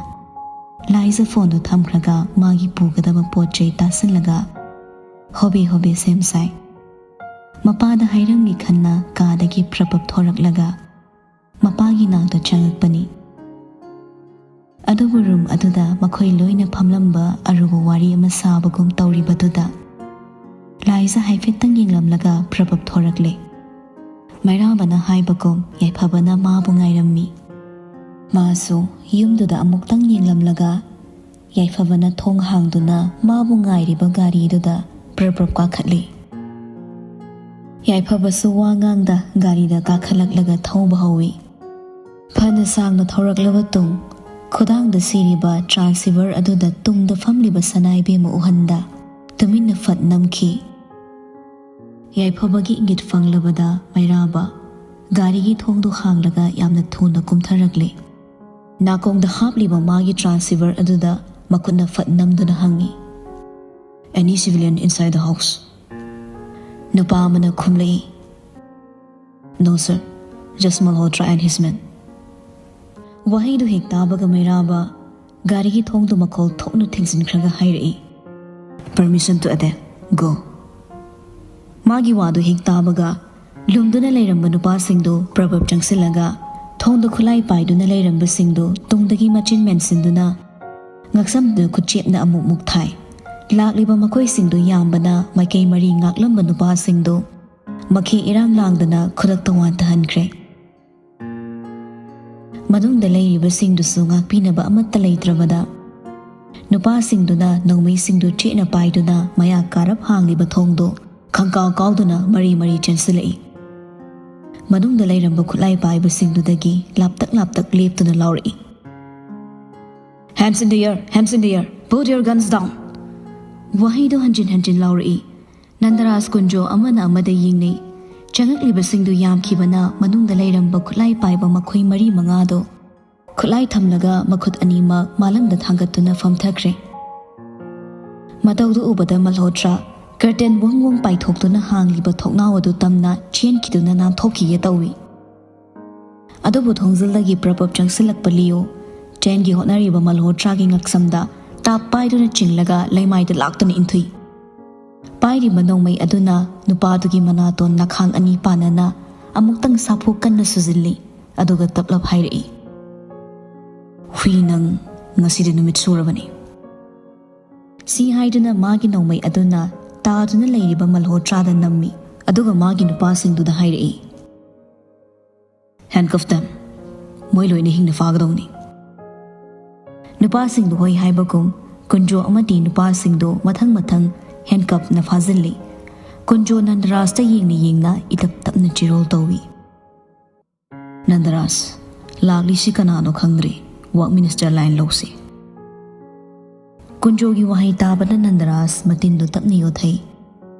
ꯂꯥꯏꯖ ꯐꯣꯟꯗꯨ ꯊꯝꯈ꯭ꯔꯒ ꯃꯥꯒꯤ ꯄꯨꯒꯗꯕ ꯄꯣꯠ ꯆꯩ ꯇꯥꯁꯤꯜꯂꯒ ꯍꯣꯕꯦ ꯍꯣꯕꯦ ꯁꯦꯝ ꯁꯥꯏ꯫ ꯃꯄꯥꯗ ꯍꯥꯏꯔꯝꯒꯦ ꯈꯟꯅ ꯀꯥꯗꯒꯤ ꯄ꯭ꯔꯄꯞ ꯊꯣꯔꯛꯂꯒ ꯃꯄꯥꯒꯤ ꯅꯥꯛꯇ ꯆꯪꯉꯛꯄꯅꯤ꯫ ꯑꯗꯨꯕꯨ ꯔꯨꯝ ꯑꯗꯨꯗ ꯃꯈꯣꯏ ꯂꯣꯏꯅ ꯐꯝꯂꯝꯕ ꯑꯔꯨꯕ ꯋꯥꯔꯤ ꯑꯃ ꯁꯥꯕꯒꯨꯝ ꯇꯧꯔꯤꯕꯗꯨꯗ ꯂꯥꯏꯖ ꯍꯥꯏꯐꯦꯠꯇꯪ ꯌꯦꯡꯂꯝꯂꯒ ꯄ꯭ꯔꯄꯞ ꯊꯣꯔꯛꯂꯦ꯫ ꯃꯩꯔꯥꯕꯅ ꯍꯥꯏꯕꯒꯨꯝ ꯌꯥꯏꯐꯕꯅ ꯃꯥꯕꯨ ꯉꯥꯏꯔꯝꯃꯤ꯫ ꯃꯥꯁꯨ ꯌꯨꯝꯗꯨꯗ ꯑꯃꯨꯛꯇꯪ ꯌꯦꯡꯂꯝꯂꯒ ꯌꯥꯏꯐꯕꯅ ꯊꯣꯡ ꯍꯥꯡꯗꯨꯅ ꯃꯥꯕꯨ ꯉꯥꯏꯔꯤꯕ ꯒꯥꯔꯤꯗꯨꯗ ꯄ꯭ꯔꯞ ꯄ꯭ꯔꯞ ꯀꯥꯈꯠꯂꯤ꯫ ꯌꯥꯏꯐꯕꯁꯨ ꯋꯥ ꯉꯥꯡꯗ ꯒꯥꯔꯤꯗ ꯀꯥꯈꯠꯂꯛꯂꯒ ꯊꯧꯕ ꯍꯧꯏ꯫ ꯐꯅ ꯁꯥꯡꯅ ꯊꯧꯔꯛꯂꯕ ꯇꯨꯡ, ꯈꯨꯗꯥꯡꯗ ꯁꯤꯔꯤꯕ ꯇ꯭ꯔꯥꯟꯁꯤꯚꯔ ꯑꯗꯨꯗ ꯇꯨꯡꯗ ꯐꯝꯂꯤꯕ ꯁꯅꯥꯏꯕꯦꯝꯃ ꯎꯍꯟꯗ ꯇꯨꯃꯤꯟꯅ ꯐꯠ ꯅꯝꯈꯤ꯫ ꯌꯥꯏꯐꯕꯒꯤ ꯏꯪꯒꯤꯠ ꯐꯪꯂꯕꯗ ꯃꯩꯔꯥꯕ ꯒꯥꯔꯤꯒꯤ ꯊꯣꯡꯗꯨ ꯍꯥꯡꯂꯒ ꯌꯥꯝꯅ ꯊꯨꯅ ꯀꯨꯝꯊꯔꯛꯂꯦ꯫ ꯅꯥꯀꯣꯡꯗ ꯍꯥꯞꯂꯤꯕ ꯃꯥꯒꯤ ꯇ꯭ꯔꯥꯟꯁꯤꯚꯔ ꯑꯗꯨꯗ ꯃꯈꯨꯠꯅ ꯐꯠ ꯅꯝꯗꯨꯅ ꯍꯪꯉꯤ, "Any civilian inside the house?" ꯅꯨꯄꯥ ꯑꯃꯅ ꯈꯨꯝꯂꯛꯏ, "No sir, just Malhotra and his men." ꯋꯥꯍꯩꯗꯨ ꯍꯦꯛ ꯇꯥꯕꯒ ꯃꯩꯔꯥꯕ ꯒꯥꯔꯤꯒꯤ ꯊꯣꯡꯗꯨ ꯃꯈꯣꯜ ꯊꯣꯛꯅ ꯊꯤꯡꯖꯤꯟꯈ꯭ꯔꯒ ꯍꯥꯏꯔꯛꯏ, "Permission to attack, go." ꯃꯥꯒꯤ ꯋꯥꯗꯨ ꯍꯦꯛ ꯇꯥꯕꯒ ꯂꯨꯝꯗꯨꯅ ꯂꯩꯔꯝꯕ ꯅꯨꯄꯥꯁꯤꯡꯗꯨ ꯄ꯭ꯔꯕꯞ ꯆꯪꯁꯤꯜꯂꯒ ꯊꯣꯡꯗ ꯈꯨꯠꯂꯥꯏ ꯄꯥꯏꯗꯨꯅ ꯂꯩꯔꯝꯕꯁꯤꯡꯗꯨ ꯇꯨꯡꯗꯒꯤ ꯃꯆꯤꯟ ꯃꯦꯟꯁꯤꯟꯗꯨꯅ ꯉꯛꯁꯝꯗꯨ ꯈꯨꯠꯆꯦꯞꯅ ꯑꯃꯨꯛ ꯃꯨꯛ ꯊꯥꯏ꯫ ꯂꯥꯛꯂꯤꯕ ꯃꯈꯣꯏꯁꯤꯡꯗꯨ ꯌꯥꯝꯕꯅ ꯃꯥꯏꯀꯩ ꯃꯔꯤ ꯉꯥꯛꯂꯝꯕ ꯅꯨꯄꯥꯁꯤꯡꯗꯨ ꯃꯈꯦ ꯏꯔꯥꯡ ꯂꯥꯡꯗꯅ ꯈꯨꯗꯛꯇ ꯋꯥꯟꯊꯍꯟꯈ꯭ꯔꯦ꯫ ꯃꯅꯨꯡꯗ ꯂꯩꯔꯤꯕꯁꯤꯡꯗꯨꯁꯨ ꯉꯥꯛꯄꯤꯅꯕ ꯑꯃꯠꯇ ꯂꯩꯇ꯭ꯔꯕꯗ ꯅꯨꯄꯥꯁꯤꯡꯗꯨꯅ ꯅꯣꯡꯃꯩꯁꯤꯡꯗꯨ ꯆꯦꯠꯅ ꯄꯥꯏꯗꯨꯅ ꯃꯌꯥ ꯀꯥꯔꯞ ꯍꯥꯡꯂꯤꯕ ꯊꯣꯡꯗꯨ ꯈꯪꯀꯥꯎ ꯀꯥꯎꯗꯨꯅ ꯃꯔꯤ ꯃꯔꯤ ꯆꯦꯟꯁꯤꯜꯂꯛꯏ꯫ ꯃꯅꯨꯡꯗ ꯂꯩꯔꯝꯕ ꯈꯨꯠꯂꯥꯏ ꯄꯥꯏꯕꯁꯤꯡꯗꯨꯗꯒꯤ ꯂꯥꯞꯇꯛ ꯂꯥꯞꯇꯛ ꯂꯦꯞꯇꯨꯅ ꯂꯥꯎꯔꯛꯏ, "Hands in the air, hands in the air, put your guns down!" ꯋꯥꯍꯩꯗꯨ ꯍꯟꯖꯤꯟ ꯍꯟꯖꯤꯟ ꯂꯥꯎꯔꯛꯏ꯫ ꯅꯟꯗꯔꯥꯖ ꯀꯨꯟꯖꯣ ꯑꯃꯅ ꯑꯃꯗ ꯌꯦꯡꯅꯩ꯫ ꯆꯪꯉꯛꯂꯤꯕꯁꯤꯡꯗꯨ ꯌꯥꯝꯈꯤꯕꯅ ꯃꯅꯨꯡꯗ ꯂꯩꯔꯝꯕ ꯈꯨꯠꯂꯥꯏ ꯄꯥꯏꯕ ꯃꯈꯣꯏ ꯃꯔꯤ ꯃꯉꯥꯗꯨ ꯈꯨꯠꯂꯥꯏ ꯊꯝꯂꯒ ꯃꯈꯨꯠ ꯑꯅꯤꯃꯛ ꯃꯥꯂꯪꯗ ꯊꯥꯡꯒꯠꯇꯨꯅ ꯐꯝꯊꯈ꯭ꯔꯦ꯫ ꯃꯇꯧꯗꯨ ꯎꯕꯗ ꯃꯜꯍꯣꯇ꯭ꯔꯥ ꯀꯔꯇꯦꯟ ꯋꯪ ꯋꯪ ꯄꯥꯏꯊꯣꯛꯇꯨꯅ ꯍꯥꯡꯂꯤꯕ ꯊꯣꯡꯅꯥꯎ ꯑꯗꯨ ꯇꯝꯅ ꯆꯦꯟꯈꯤꯗꯨꯅ ꯅꯥꯟꯊꯣꯛꯈꯤꯒꯦ ꯇꯧꯏ꯫ ꯑꯗꯨꯕꯨ ꯊꯣꯡꯖꯤꯜꯗꯒꯤ ꯄ꯭ꯔꯞ ꯄ꯭ꯔꯞ ꯆꯪꯁꯤꯜꯂꯛꯄ ꯂꯤꯌꯣ ꯆꯦꯟꯒꯤ ꯍꯣꯠꯅꯔꯤꯕ ꯃꯜꯍꯣꯇ꯭ꯔꯥꯒꯤ ꯉꯛꯁꯝꯗ ꯇꯥꯞ ꯄꯥꯏꯗꯨꯅ ꯆꯤꯡꯂꯒ ꯂꯩꯃꯥꯏꯗ ꯂꯥꯛꯇꯨꯅ ꯏꯟꯊꯨꯏ꯫ ꯄꯥꯏꯔꯤꯕ ꯅꯣꯡꯃꯩ ꯑꯗꯨꯅ ꯅꯨꯄꯥꯗꯨꯒꯤ ꯃꯅꯥꯇꯣꯟ ꯅꯈꯥꯡ ꯑꯅꯤ ꯄꯥꯟꯅꯅ ꯑꯃꯨꯛꯇꯪ ꯁꯥꯐꯨ ꯀꯟꯅ ꯁꯨꯖꯤꯜꯂꯤ, ꯑꯗꯨꯒ ꯇꯞꯂꯞ ꯍꯥꯏꯔꯛꯏ, "ꯍꯨꯏ, ꯅꯪ ꯉꯁꯤꯗꯤ ꯅꯨꯃꯤꯠ ꯁꯨꯔꯕꯅꯤ"꯫ ꯁꯤ ꯍꯥꯏꯗꯨꯅ ꯃꯥꯒꯤ ꯅꯣꯡꯃꯩ ꯑꯗꯨꯅ ꯇꯥꯗꯨꯅ ꯂꯩꯔꯤꯕ ꯃꯜꯍꯣꯇ꯭ꯔꯥꯗ ꯅꯝꯃꯤ, ꯑꯗꯨꯒ ꯃꯥꯒꯤ ꯅꯨꯄꯥꯁꯤꯡꯗꯨꯗ ꯍꯥꯏꯔꯛꯏ, "Handcuff them꯫ ꯃꯣꯏ ꯂꯣꯏꯅ ꯍꯤꯡꯅ ꯐꯥꯒꯗꯧꯅꯤ"꯫ ꯅꯨꯄꯥꯁꯤꯡꯗꯨ ꯍꯣꯏ ꯍꯥꯏꯕꯒꯨꯝ ꯀꯨꯟꯖꯣ ꯑꯃꯗꯤ ꯅꯨꯄꯥꯁꯤꯡꯗꯨ ꯃꯊꯪ ꯃꯊꯪ ꯍꯦꯟꯀꯞꯅ ꯐꯥꯖꯤꯜꯂꯤ꯫ ꯀꯨꯟꯖꯣ ꯅꯟꯗꯔꯥꯖꯇ ꯌꯦꯡꯅ ꯌꯦꯡꯅ ꯏꯇꯞ ꯇꯞꯅ ꯆꯤꯔꯣꯜ ꯇꯧꯏ꯫ "ꯅꯟꯗꯔꯥꯖ, ꯂꯥꯛꯂꯤꯁꯤ ꯀꯅꯥꯅꯣ ꯈꯪꯗ꯭ꯔꯤ, ꯋꯥꯛ ꯃꯤꯅꯤꯁꯇꯔ ꯂꯥꯏꯟ ꯂꯧꯁꯤ"꯫ ꯀꯨꯟꯖꯣꯒꯤ ꯋꯥꯍꯩ ꯇꯥꯕꯗ ꯅꯟꯗꯔꯥꯖ ꯃꯇꯤꯟꯗꯨ ꯇꯞꯅ ꯌꯣꯠꯊꯩ꯫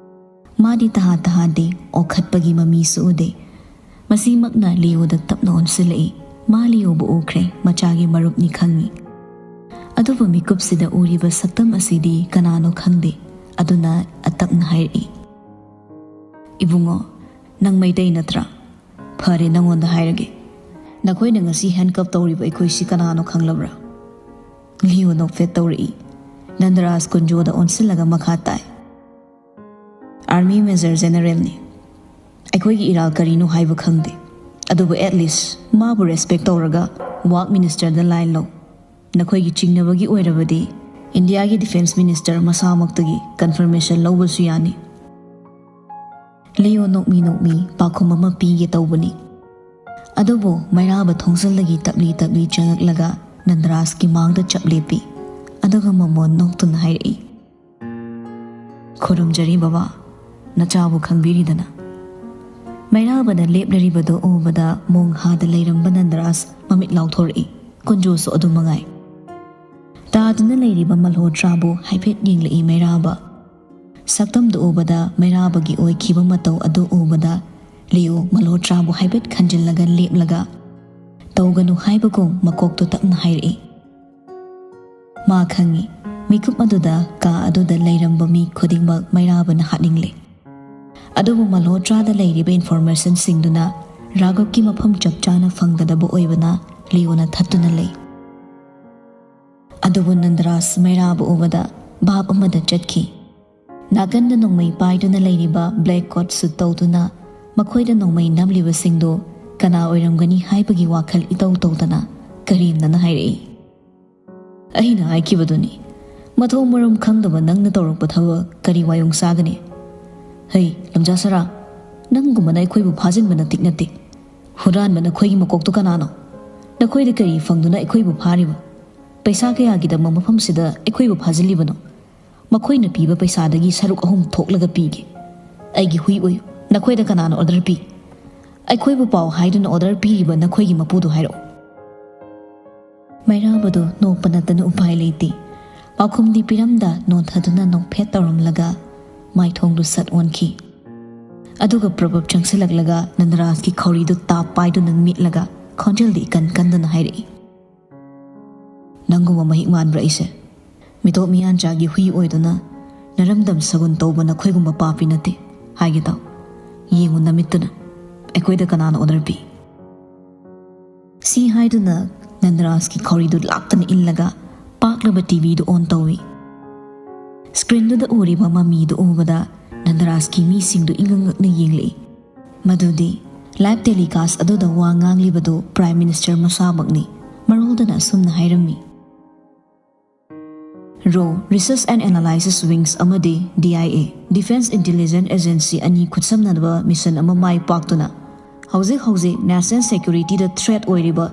ꯃꯥꯗꯤ ꯇꯍꯥ ꯇꯍꯥꯗꯦ, ꯑꯣꯈꯠꯄꯒꯤ ꯃꯃꯤꯁꯨ ꯎꯗꯦ꯫ ꯃꯁꯤꯃꯛꯅ ꯂꯤꯌꯣꯗ ꯇꯞꯅ ꯑꯣꯟꯁꯤꯜꯂꯛꯏ꯫ ꯃꯥ ꯂꯤꯌꯣꯕꯨ ꯎꯈ꯭ꯔꯦ, ꯃꯆꯥꯒꯤ ꯃꯔꯨꯞꯅꯤ ꯈꯪꯏ꯫ ꯑꯗꯨꯕꯨ ꯃꯤꯀꯨꯞꯁꯤꯗ ꯎꯔꯤꯕ ꯁꯛꯇꯝ ꯑꯁꯤꯗꯤ ꯀꯅꯥꯅꯣ ꯈꯪꯗꯦ꯫ ꯑꯗꯨꯅ ꯑꯇꯞꯅ ꯍꯥꯏꯔꯛꯏ, "ꯏꯕꯨꯡꯉꯣ, ꯅꯪ ꯃꯩꯇꯩ ꯅꯠꯇ꯭ꯔꯥ? ꯐꯔꯦ, ꯅꯪꯉꯣꯟꯗ ꯍꯥꯏꯔꯒꯦ꯫ ꯅꯈꯣꯏꯅ ꯉꯁꯤ ꯍꯦꯟꯀꯞ ꯇꯧꯔꯤꯕ ꯑꯩꯈꯣꯏꯁꯤ ꯀꯅꯥꯅꯣ ꯈꯪꯂꯕ꯭ꯔꯥ?" ꯂꯤꯌꯣ ꯅꯣꯛꯐꯦꯠ ꯇꯧꯔꯛꯏ꯫ ꯅꯟꯗꯔꯥꯖ ꯀꯨꯟꯖꯣꯗ ꯑꯣꯟꯁꯤꯜꯂꯒ ꯃꯈꯥ ꯇꯥꯏ, "ꯑꯥꯔꯃꯤ ꯃꯦꯖꯔ ꯖꯦꯅꯔꯦꯜꯅꯤ꯫ ꯑꯩꯈꯣꯏꯒꯤ ꯏꯔꯥꯜ ꯀꯔꯤꯅꯣ ꯍꯥꯏꯕ ꯈꯪꯗꯦ, ꯑꯗꯨꯕꯨ at least ꯃꯥꯕꯨ ꯔꯦꯁꯄꯦꯛ ꯇꯧꯔꯒ ꯋꯥꯛ ꯃꯤꯅꯤꯁꯇꯔꯗ ꯂꯥꯏꯟ ꯂꯧ꯫ ꯅꯈꯣꯏꯒꯤ ꯆꯤꯡꯅꯕꯒꯤ ꯑꯣꯏꯔꯕꯗꯤ ꯏꯟꯗꯤꯌꯥꯒꯤ ꯗꯤꯐꯦꯟꯁ ꯃꯤꯅꯤꯁꯇꯔ ꯃꯁꯥꯃꯛꯇꯒꯤ ꯀꯟꯐꯔꯃꯦꯁꯟ ꯂꯧꯕꯁꯨ ꯌꯥꯅꯤ"꯫ ꯂꯤꯌꯣ ꯅꯣꯛꯃꯤ ꯅꯣꯛꯃꯤ ꯄꯥꯎꯈꯨꯝ ꯑꯃ ꯄꯤꯒꯦ ꯇꯧꯕꯅꯤ꯫ ꯑꯗꯨꯕꯨ ꯃꯩꯔꯥꯕ ꯊꯣꯡꯖꯜꯗꯒꯤ ꯇꯞꯂꯤ ꯇꯞꯂꯤ ꯆꯪꯂꯛꯂꯒ ꯅꯟꯗꯔꯥꯖꯀꯤ ꯃꯥꯡꯗ ꯆꯞ ꯂꯦꯞꯄꯤ꯫ ꯑꯗꯨꯒ ꯃꯃꯣꯟ ꯅꯣꯛꯇꯨꯅ ꯍꯥꯏꯔꯛꯏ, "ꯈꯨꯔꯨꯝꯖꯔꯤ ꯕꯕꯥ, ꯅꯆꯥꯕꯨ ꯈꯪꯕꯤꯔꯤꯗꯅ?" ꯃꯩꯔꯥꯕꯅ ꯂꯦꯞꯂꯔꯤꯕꯗꯨ ꯎꯕꯗ ꯃꯣꯡꯍꯥꯗ ꯂꯩꯔꯝꯕ ꯅꯟꯗꯔꯥꯖ ꯃꯃꯤꯠ ꯂꯥꯎꯊꯣꯔꯛꯏ꯫ ꯀꯨꯟꯖꯣꯁꯨ ꯑꯗꯨ ꯃꯉꯥꯏ꯫ ꯇꯥꯗꯨꯅ ꯂꯩꯔꯤꯕ ꯃꯜꯍꯣꯇ꯭ꯔꯥꯕꯨ ꯍꯥꯏꯐꯦꯠ ꯌꯦꯡꯂꯛꯏ ꯃꯩꯔꯥꯕ꯫ ꯁꯛꯇꯝꯗꯨ ꯎꯕꯗ ꯃꯩꯔꯥꯕꯒꯤ ꯑꯣꯏꯈꯤꯕ ꯃꯇꯧ ꯑꯗꯨ ꯎꯕꯗ ꯂꯤꯌꯣ ꯃꯜꯍꯣꯇ꯭ꯔꯥꯕꯨ ꯍꯥꯏꯐꯦꯠ ꯈꯟꯖꯤꯜꯂꯒ ꯂꯦꯞꯂꯒ ꯇꯧꯒꯅꯨ ꯍꯥꯏꯕꯒꯨꯝ ꯃꯀꯣꯛꯇꯨ ꯇꯞꯅ ꯍꯥꯏꯔꯛꯏ꯫ ꯃꯥ ꯈꯪꯏ, ꯃꯤꯀꯨꯞ ꯑꯗꯨꯗ ꯀꯥ ꯑꯗꯨꯗ ꯂꯩꯔꯝꯕ ꯃꯤ ꯈꯨꯗꯤꯡꯃꯛ ꯃꯩꯔꯥꯕꯅ ꯍꯥꯠꯅꯤꯡꯂꯦ꯫ ꯑꯗꯨꯕꯨ ꯃꯜꯍꯣꯇ꯭ꯔꯥꯗ ꯂꯩꯔꯤꯕ ꯏꯟꯐꯣꯔꯃꯦꯁꯟꯁꯤꯡꯗꯨꯅ ꯔꯥꯘꯕꯀꯤ ꯃꯐꯝ ꯆꯞ ꯆꯥꯅ ꯐꯪꯒꯗꯕ ꯑꯣꯏꯕꯅ ꯂꯤꯌꯣꯅ ꯊꯠꯇꯨꯅ ꯂꯩ꯫ ꯑꯗꯨꯕꯨ ꯅꯟꯗꯔꯥꯖ ꯃꯩꯔꯥꯕ ꯎꯕꯗ ꯚꯥꯞ ꯑꯃꯗ ꯆꯠꯈꯤ꯫ ꯅꯥꯀꯟꯗ ꯅꯣꯡꯃꯩ ꯄꯥꯏꯗꯨꯅ ꯂꯩꯔꯤꯕ ꯕ꯭ꯂꯦꯛ ꯀꯣꯠ ꯁꯨꯠ ꯇꯧꯗꯨꯅ ꯃꯈꯣꯏꯗ ꯅꯣꯡꯃꯩ ꯅꯝꯂꯤꯕꯁꯤꯡꯗꯨ ꯀꯅꯥ ꯑꯣꯏꯔꯝꯒꯅꯤ ꯍꯥꯏꯕꯒꯤ ꯋꯥꯈꯜ ꯏꯇꯧ ꯇꯧꯗꯅ ꯀꯔꯦꯝꯅꯅ ꯍꯥꯏꯔꯛꯏ꯫ "ꯑꯩꯅ ꯍꯥꯏꯈꯤꯕꯗꯨꯅꯤ, ꯃꯊꯣꯡ ꯃꯔꯝ ꯈꯪꯗꯕ ꯅꯪꯅ ꯇꯧꯔꯛꯄ ꯊꯕꯛ ꯀꯔꯤ ꯋꯥꯌꯣꯡ ꯆꯥꯒꯅꯤ? ꯍꯩ, ꯂꯝꯖꯥ ꯁꯔꯥ, ꯅꯪꯒꯨꯝꯕꯅ ꯑꯩꯈꯣꯏꯕꯨ ꯐꯥꯖꯤꯟꯕ ꯅꯇꯤꯛ ꯅꯠꯇꯦ꯫ ꯍꯨꯔꯥꯟꯕ ꯅꯈꯣꯏꯒꯤ ꯃꯀꯣꯛꯇꯨ ꯀꯅꯥꯅꯣ? ꯅꯈꯣꯏꯗ ꯀꯔꯤ ꯐꯪꯗꯨꯅ ꯑꯩꯈꯣꯏꯕꯨ ꯐꯥꯔꯤꯕ? ꯄꯩꯁꯥ ꯀꯌꯥꯒꯤꯗꯃꯛ ꯃꯐꯝꯁꯤꯗ ꯑꯩꯈꯣꯏꯕꯨ ꯐꯥꯖꯤꯜꯂꯤꯕꯅꯣ? ꯃꯈꯣꯏꯅ ꯄꯤꯕ ꯄꯩꯁꯥꯗꯒꯤ ꯁꯔꯨꯛ ꯑꯍꯨꯝ ꯊꯣꯛꯂꯒ ꯄꯤꯒꯦ꯫ ꯑꯩꯒꯤ ꯍꯨꯏ ꯑꯣꯏꯌꯨ꯫ ꯅꯈꯣꯏꯗ ꯀꯅꯥꯅ ꯑꯣꯔꯗꯔ ꯄꯤ? ꯑꯩꯈꯣꯏꯕꯨ ꯄꯥꯎ ꯍꯥꯏꯗꯨꯅ ꯑꯣꯔꯗꯔ ꯄꯤꯔꯤꯕ ꯅꯈꯣꯏꯒꯤ ꯃꯄꯨꯗꯨ ꯍꯥꯏꯔꯛꯎ꯫" ꯃꯩꯔꯥꯕꯗꯨ ꯅꯣꯛꯄ ꯅꯠꯇꯅ ꯎꯄꯥꯏ ꯂꯩꯇꯦ꯫ ꯄꯥꯎꯈꯨꯝꯗꯤ ꯄꯤꯔꯝꯗ ꯅꯣꯟꯊꯗꯨꯅ ꯅꯣꯛꯐꯦꯠ ꯇꯧꯔꯝꯂꯒ ꯃꯥꯏꯊꯣꯡꯗꯨ ꯁꯠ ꯑꯣꯟꯈꯤ꯫ ꯑꯗꯨꯒ ꯄ꯭ꯔꯕꯞ ꯆꯪꯁꯤꯜꯂꯛꯂꯒ ꯅꯟꯗꯔꯥꯖꯀꯤ ꯈꯧꯔꯤꯗꯨ ꯇꯥꯞ ꯄꯥꯏꯗꯨꯅ ꯃꯤꯠꯂꯒ ꯈꯣꯟꯖꯦꯜꯗꯤ ꯏꯀꯟ ꯀꯟꯗꯅ ꯍꯥꯏꯔꯛꯏ, "ꯅꯪꯒꯨꯝꯕ ꯃꯍꯤꯛ ꯃꯥꯟꯕ꯭ꯔꯥ ꯑꯩꯁꯦ? ꯃꯤꯇꯣꯞ ꯃꯤꯌꯥꯟꯆꯥꯒꯤ ꯍꯨꯏ ꯑꯣꯏꯗꯨꯅ ꯅꯔꯝꯗꯝ ꯁꯒꯨꯟ ꯇꯧꯕ ꯅꯈꯣꯏꯒꯨꯝꯕ ꯄꯥꯄꯤ ꯅꯠꯇꯦ꯫ ꯍꯥꯏꯒꯦ ꯇꯥꯎ, ꯌꯦꯡꯉꯨ ꯅꯃꯤꯠꯇꯨꯅ, ꯑꯩꯈꯣꯏꯗ ꯀꯅꯥꯅ ꯑꯣꯔꯗꯔ ꯄꯤ?" ꯁꯤ ꯍꯥꯏꯗꯨꯅ ꯅꯟꯗꯔꯥꯖꯀꯤ ꯈꯧꯔꯤꯗꯨ ꯂꯥꯛꯇꯅ ꯏꯜꯂꯒ ꯄꯥꯛꯂꯕ ꯇꯤꯚꯤꯗꯨ ꯑꯣꯟ ꯇꯧꯏ꯫ ꯁ꯭ꯀ꯭ꯔꯤꯟꯗꯨꯗ ꯎꯔꯤꯕ ꯃꯃꯤꯗꯨ ꯎꯕꯗ ꯅꯟꯗꯔꯥꯖꯀꯤ ꯃꯤꯁꯤꯡꯗꯨ ꯏꯉꯛ ꯉꯛꯅ ꯌꯦꯡꯂꯛꯏ꯫ ꯃꯗꯨꯗꯤ ꯂꯥꯏꯚ ꯇꯦꯂꯤꯀꯥꯁ ꯑꯗꯨꯗ ꯋꯥ ꯉꯥꯡꯂꯤꯕꯗꯨ ꯄ꯭ꯔꯥꯏꯝ ꯃꯤꯅꯤꯁꯇꯔ ꯃꯁꯥꯃꯛꯅꯤ꯫ ꯃꯔꯣꯜꯗꯅ ꯑꯁꯨꯝꯅ ꯍꯥꯏꯔꯝꯃꯤ, "ꯔꯣ, Research and Analysis Wings ꯑꯃꯗꯤ D I A, Defence Intelligence Agency ꯑꯅꯤ ꯈꯨꯠꯁꯝꯅꯕ ꯃꯤꯁꯟ ꯑꯃ ꯃꯥꯏ ꯄꯥꯛꯇꯨꯅ ꯍꯧꯖꯤꯛ ꯍꯧꯖꯤꯛ ꯅꯦꯁꯅꯦꯜ ꯁꯦꯀ꯭ꯌꯨꯔꯤꯇꯤꯗ ꯊ꯭ꯔꯦꯠ ꯑꯣꯏꯔꯤꯕ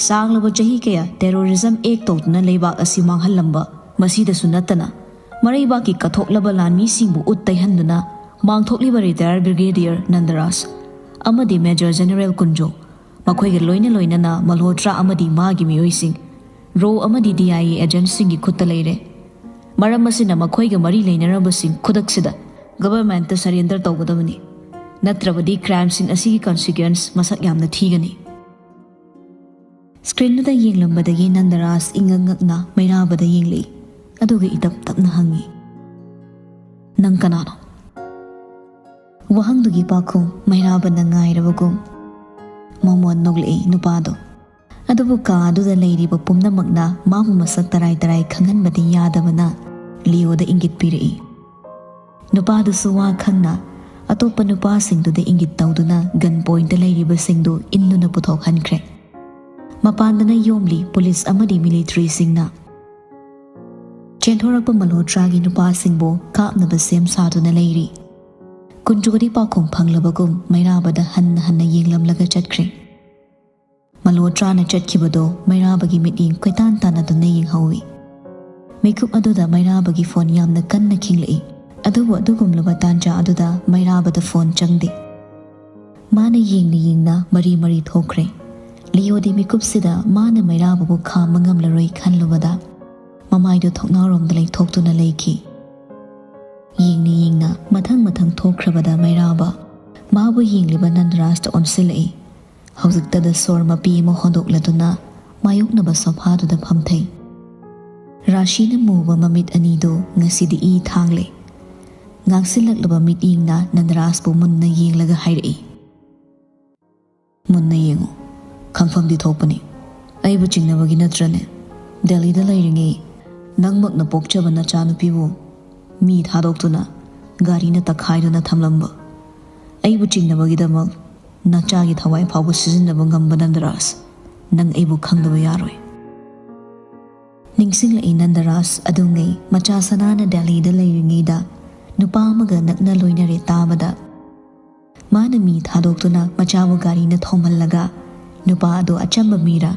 ꯁꯥꯡꯂꯕ ꯆꯍꯤ ꯀꯌꯥ ꯇꯦꯔꯣꯔꯤꯖꯝ ꯑꯦꯛ ꯇꯧꯗꯨꯅ ꯂꯩꯕꯥꯛ ꯑꯁꯤ ꯃꯥꯡꯍꯜꯂꯝꯕ ꯃꯁꯤꯗꯁꯨ ꯅꯠꯇꯅ, ꯃꯔꯩꯕꯥꯛꯀꯤ ꯀꯠꯊꯣꯛꯂꯕ ꯂꯥꯟꯃꯤꯁꯤꯡꯕꯨ ꯎꯠ ꯇꯩꯍꯟꯗꯨꯅ ꯃꯥꯡꯊꯣꯛꯂꯤꯕ ꯔꯤꯇꯥꯌꯔ ꯕ꯭ꯔꯤꯒꯦꯗꯤꯌꯔ ꯅꯟꯗꯔꯥꯖ ꯑꯃꯗꯤ ꯃꯦꯖꯔ ꯖꯦꯅꯔꯦꯜ ꯀꯨꯟꯖꯣ, ꯃꯈꯣꯏꯒ ꯂꯣꯏꯅ ꯂꯣꯏꯅꯅ ꯃꯜꯍꯣꯇ꯭ꯔꯥ ꯑꯃꯗꯤ ꯃꯥꯒꯤ ꯃꯤꯑꯣꯏꯁꯤꯡ ꯔꯣ ꯑꯃꯗꯤ ꯗꯤ ꯑꯥꯏ ꯑꯦ ꯑꯦꯖꯦꯟꯠꯁꯤꯡꯒꯤ ꯈꯨꯠꯇ ꯂꯩꯔꯦ꯫ ꯃꯔꯝ ꯑꯁꯤꯅ, ꯃꯈꯣꯏꯒ ꯃꯔꯤ ꯂꯩꯅꯔꯕꯁꯤꯡ ꯈꯨꯗꯛꯁꯤꯗ ꯒꯚꯔꯟꯃꯦꯟꯠꯇ ꯁꯔꯦꯟꯗꯔ ꯇꯧꯒꯗꯕꯅꯤ, ꯅꯠꯇ꯭ꯔꯕꯗꯤ ꯀ꯭ꯔꯥꯏꯝꯁꯤꯡ ꯑꯁꯤꯒꯤ ꯀꯟꯁꯤꯀ꯭ꯋꯦꯟꯁ ꯃꯁꯛ ꯌꯥꯝꯅ ꯊꯤꯒꯅꯤ꯫ ꯁ꯭ꯀ꯭ꯔꯤꯟꯗꯨꯗ ꯌꯦꯡꯂꯝꯕꯗꯒꯤ ꯅꯟꯗꯔꯥꯖ ꯏꯉꯛ ꯉꯛꯅ ꯃꯩꯔꯥꯕꯗ ꯌꯦꯡꯂꯛꯏ, ꯑꯗꯨꯒ ꯏꯇꯞ ꯇꯞꯅ ꯍꯪꯉꯤ, "ꯅꯪ ꯀꯅꯥꯅꯣ?" ꯋꯥꯍꯪꯗꯨꯒꯤ ꯄꯥꯎꯈꯨꯝ ꯃꯩꯔꯥꯕꯅ ꯉꯥꯏꯔꯕꯒꯨꯝ ꯃꯃꯣꯟ ꯅꯣꯛꯂꯛꯏ ꯅꯨꯄꯥꯗꯣ꯫ ꯑꯗꯨꯕꯨ ꯀꯥ ꯑꯗꯨꯗ ꯂꯩꯔꯤꯕ ꯄꯨꯝꯅꯃꯛꯅ ꯃꯥꯕꯨ ꯃꯁꯛ ꯇꯔꯥꯏ ꯇꯔꯥꯏ ꯈꯪꯍꯟꯕꯗꯤ ꯌꯥꯗꯕꯅ ꯂꯤꯑꯣꯗ ꯏꯪꯒꯤꯠ ꯄꯤꯔꯛꯏ꯫ ꯅꯨꯄꯥꯗꯨꯁꯨ ꯋꯥ ꯈꯪꯅ ꯑꯇꯣꯞꯄ ꯅꯨꯄꯥꯁꯤꯡꯗꯨꯗ ꯏꯪꯒꯤꯠ ꯇꯧꯗꯨꯅ ꯒꯟ ꯄꯣꯏꯟꯠꯇ ꯂꯩꯔꯤꯕꯁꯤꯡꯗꯨ ꯏꯟꯗꯨꯅ ꯄꯨꯊꯣꯛꯍꯟꯈ꯭ꯔꯦ꯫ ꯃꯄꯥꯟꯗꯅ ꯌꯣꯝꯂꯤ ꯄꯨꯂꯤꯁ ꯑꯃꯗꯤ ꯃꯤꯂꯤꯇ꯭ꯔꯤꯁꯤꯡꯅ꯫ ꯆꯦꯟꯊꯣꯔꯛꯄ ꯃꯜꯍꯣꯇ꯭ꯔꯥꯒꯤ ꯅꯨꯄꯥꯁꯤꯡꯕꯨ ꯀꯥꯞꯅꯕ ꯁꯦꯝ ꯁꯥꯗꯨꯅ ꯂꯩꯔꯤ꯫ ꯀꯨꯟꯖꯣꯗꯤ ꯄꯥꯎꯈꯨꯝ ꯐꯪꯂꯕꯒꯨꯝ ꯃꯩꯔꯥꯕꯗ ꯍꯟꯅ ꯍꯟꯅ ꯌꯦꯡꯂꯝꯂꯒ ꯆꯠꯈ꯭ꯔꯦ꯫ ꯃꯜꯍꯣꯇ꯭ꯔꯥꯅ ꯆꯠꯈꯤꯕꯗꯣ ꯃꯩꯔꯥꯕꯒꯤ ꯃꯤꯠꯌꯦꯡ ꯀꯣꯏꯇꯥꯟ ꯇꯥꯟꯅꯗꯨꯅ ꯌꯦꯡꯍꯧꯏ꯫ ꯃꯤꯀꯨꯞ ꯑꯗꯨꯗ ꯃꯩꯔꯥꯕꯒꯤ ꯐꯣꯟ ꯌꯥꯝꯅ ꯀꯟꯅ ꯈꯤꯡꯂꯛꯏ꯫ ꯑꯗꯨꯕꯨ ꯑꯗꯨꯒꯨꯝꯂꯕ ꯇꯥꯟꯖꯥ ꯑꯗꯨꯗ ꯃꯩꯔꯥꯕꯗ ꯐꯣꯟ ꯆꯪꯗꯦ꯫ ꯃꯥꯅ ꯌꯦꯡꯅ ꯌꯦꯡꯅ ꯃꯔꯤ ꯃꯔꯤ ꯊꯣꯛꯈ꯭ꯔꯦ꯫ ꯂꯤꯑꯣꯗꯤ ꯃꯤꯀꯨꯞꯁꯤꯗ ꯃꯥꯅ ꯃꯩꯔꯥꯕꯕꯨ ꯈꯥꯝꯕ ꯉꯝꯂꯔꯣꯏ ꯈꯜꯂꯨꯕꯗ ꯃꯃꯥꯏꯗꯨ ꯊꯣꯡꯅꯥꯎꯔꯣꯝꯗ ꯂꯩꯊꯣꯛꯇꯨꯅ ꯂꯩꯈꯤ꯫ ꯌꯦꯡꯅ ꯌꯦꯡꯅ ꯃꯊꯪ ꯃꯊꯪ ꯊꯣꯛꯈ꯭ꯔꯕꯗ ꯃꯩꯔꯥꯕ ꯃꯥꯕꯨ ꯌꯦꯡꯂꯤꯕ ꯅꯟꯗꯔꯥꯖꯇ ꯑꯣꯟꯁꯤꯜꯂꯛꯏ꯫ ꯍꯧꯖꯤꯛꯇꯗ ꯁꯣꯔ ꯃꯄꯤ ꯑꯃ ꯍꯣꯟꯗꯣꯛꯂꯗꯨꯅ ꯃꯥꯌꯣꯛꯅꯕ ꯁꯣꯐꯥꯗꯨꯗ ꯐꯝꯊꯩ꯫ ꯔꯥꯁꯤꯅ ꯃꯨꯕ ꯃꯃꯤꯠ ꯑꯅꯤꯗꯨ ꯉꯁꯤꯗꯤ ꯏ ꯊꯥꯡꯂꯦ꯫ ꯉꯥꯡꯁꯤꯜꯂꯛꯂꯕ ꯃꯤꯠꯌꯦꯡꯅ ꯅꯟꯗꯔꯥꯖꯄꯨ ꯃꯨꯟꯅ ꯌꯦꯡꯂꯒ ꯍꯥꯏꯔꯛꯏ, "ꯃꯨꯟꯅ ꯌꯦꯡꯉꯨ, ꯈꯪꯐꯝꯗꯤ ꯊꯣꯛꯄꯅꯤ꯫ ꯑꯩꯕꯨ ꯆꯤꯡꯅꯕꯒꯤ ꯅꯠꯇ꯭ꯔꯅꯦ? ꯗꯦꯜꯂꯤꯗ ꯂꯩꯔꯤꯉꯩ ꯅꯪꯃꯛꯅ ꯄꯣꯛꯆꯕ ꯅꯆꯥꯅꯨꯄꯤꯕꯨ ꯃꯤ ꯊꯥꯗꯣꯛꯇꯨꯅ ꯒꯥꯔꯤꯅ ꯇꯛꯈꯥꯏꯗꯨꯅ ꯊꯝꯂꯝꯕ꯫ ꯑꯩꯕꯨ ꯆꯤꯡꯅꯕꯒꯤꯗꯃꯛ ꯅꯆꯥꯒꯤ ꯊꯋꯥꯏ ꯐꯥꯎꯕ ꯁꯤꯖꯤꯟꯅꯕ ꯉꯝꯕ ꯅꯟꯗꯔꯥꯖ, ꯅꯪ ꯑꯩꯕꯨ ꯈꯪꯗꯕ ꯌꯥꯔꯣꯏ꯫" ꯅꯤꯡꯁꯤꯡꯂꯛꯏ ꯅꯟꯗꯔꯥꯖ ꯑꯗꯨꯉꯩ ꯃꯆꯥ ꯁꯅꯥꯅ ꯗꯦꯜꯂꯤꯗ ꯂꯩꯔꯤꯉꯩꯗ ꯅꯨꯄꯥ ꯑꯃꯒ ꯅꯛꯅ ꯂꯣꯏꯅꯔꯦ ꯇꯥꯕꯗ꯫ ꯃꯥꯅ ꯃꯤ ꯊꯥꯗꯣꯛꯇꯨꯅ ꯃꯆꯥꯕꯨ ꯒꯥꯔꯤꯅ ꯊꯣꯝꯍꯜꯂꯒ ꯅꯨꯄꯥ ꯑꯗꯨ ꯑꯆꯝꯕ ꯃꯤꯔꯥ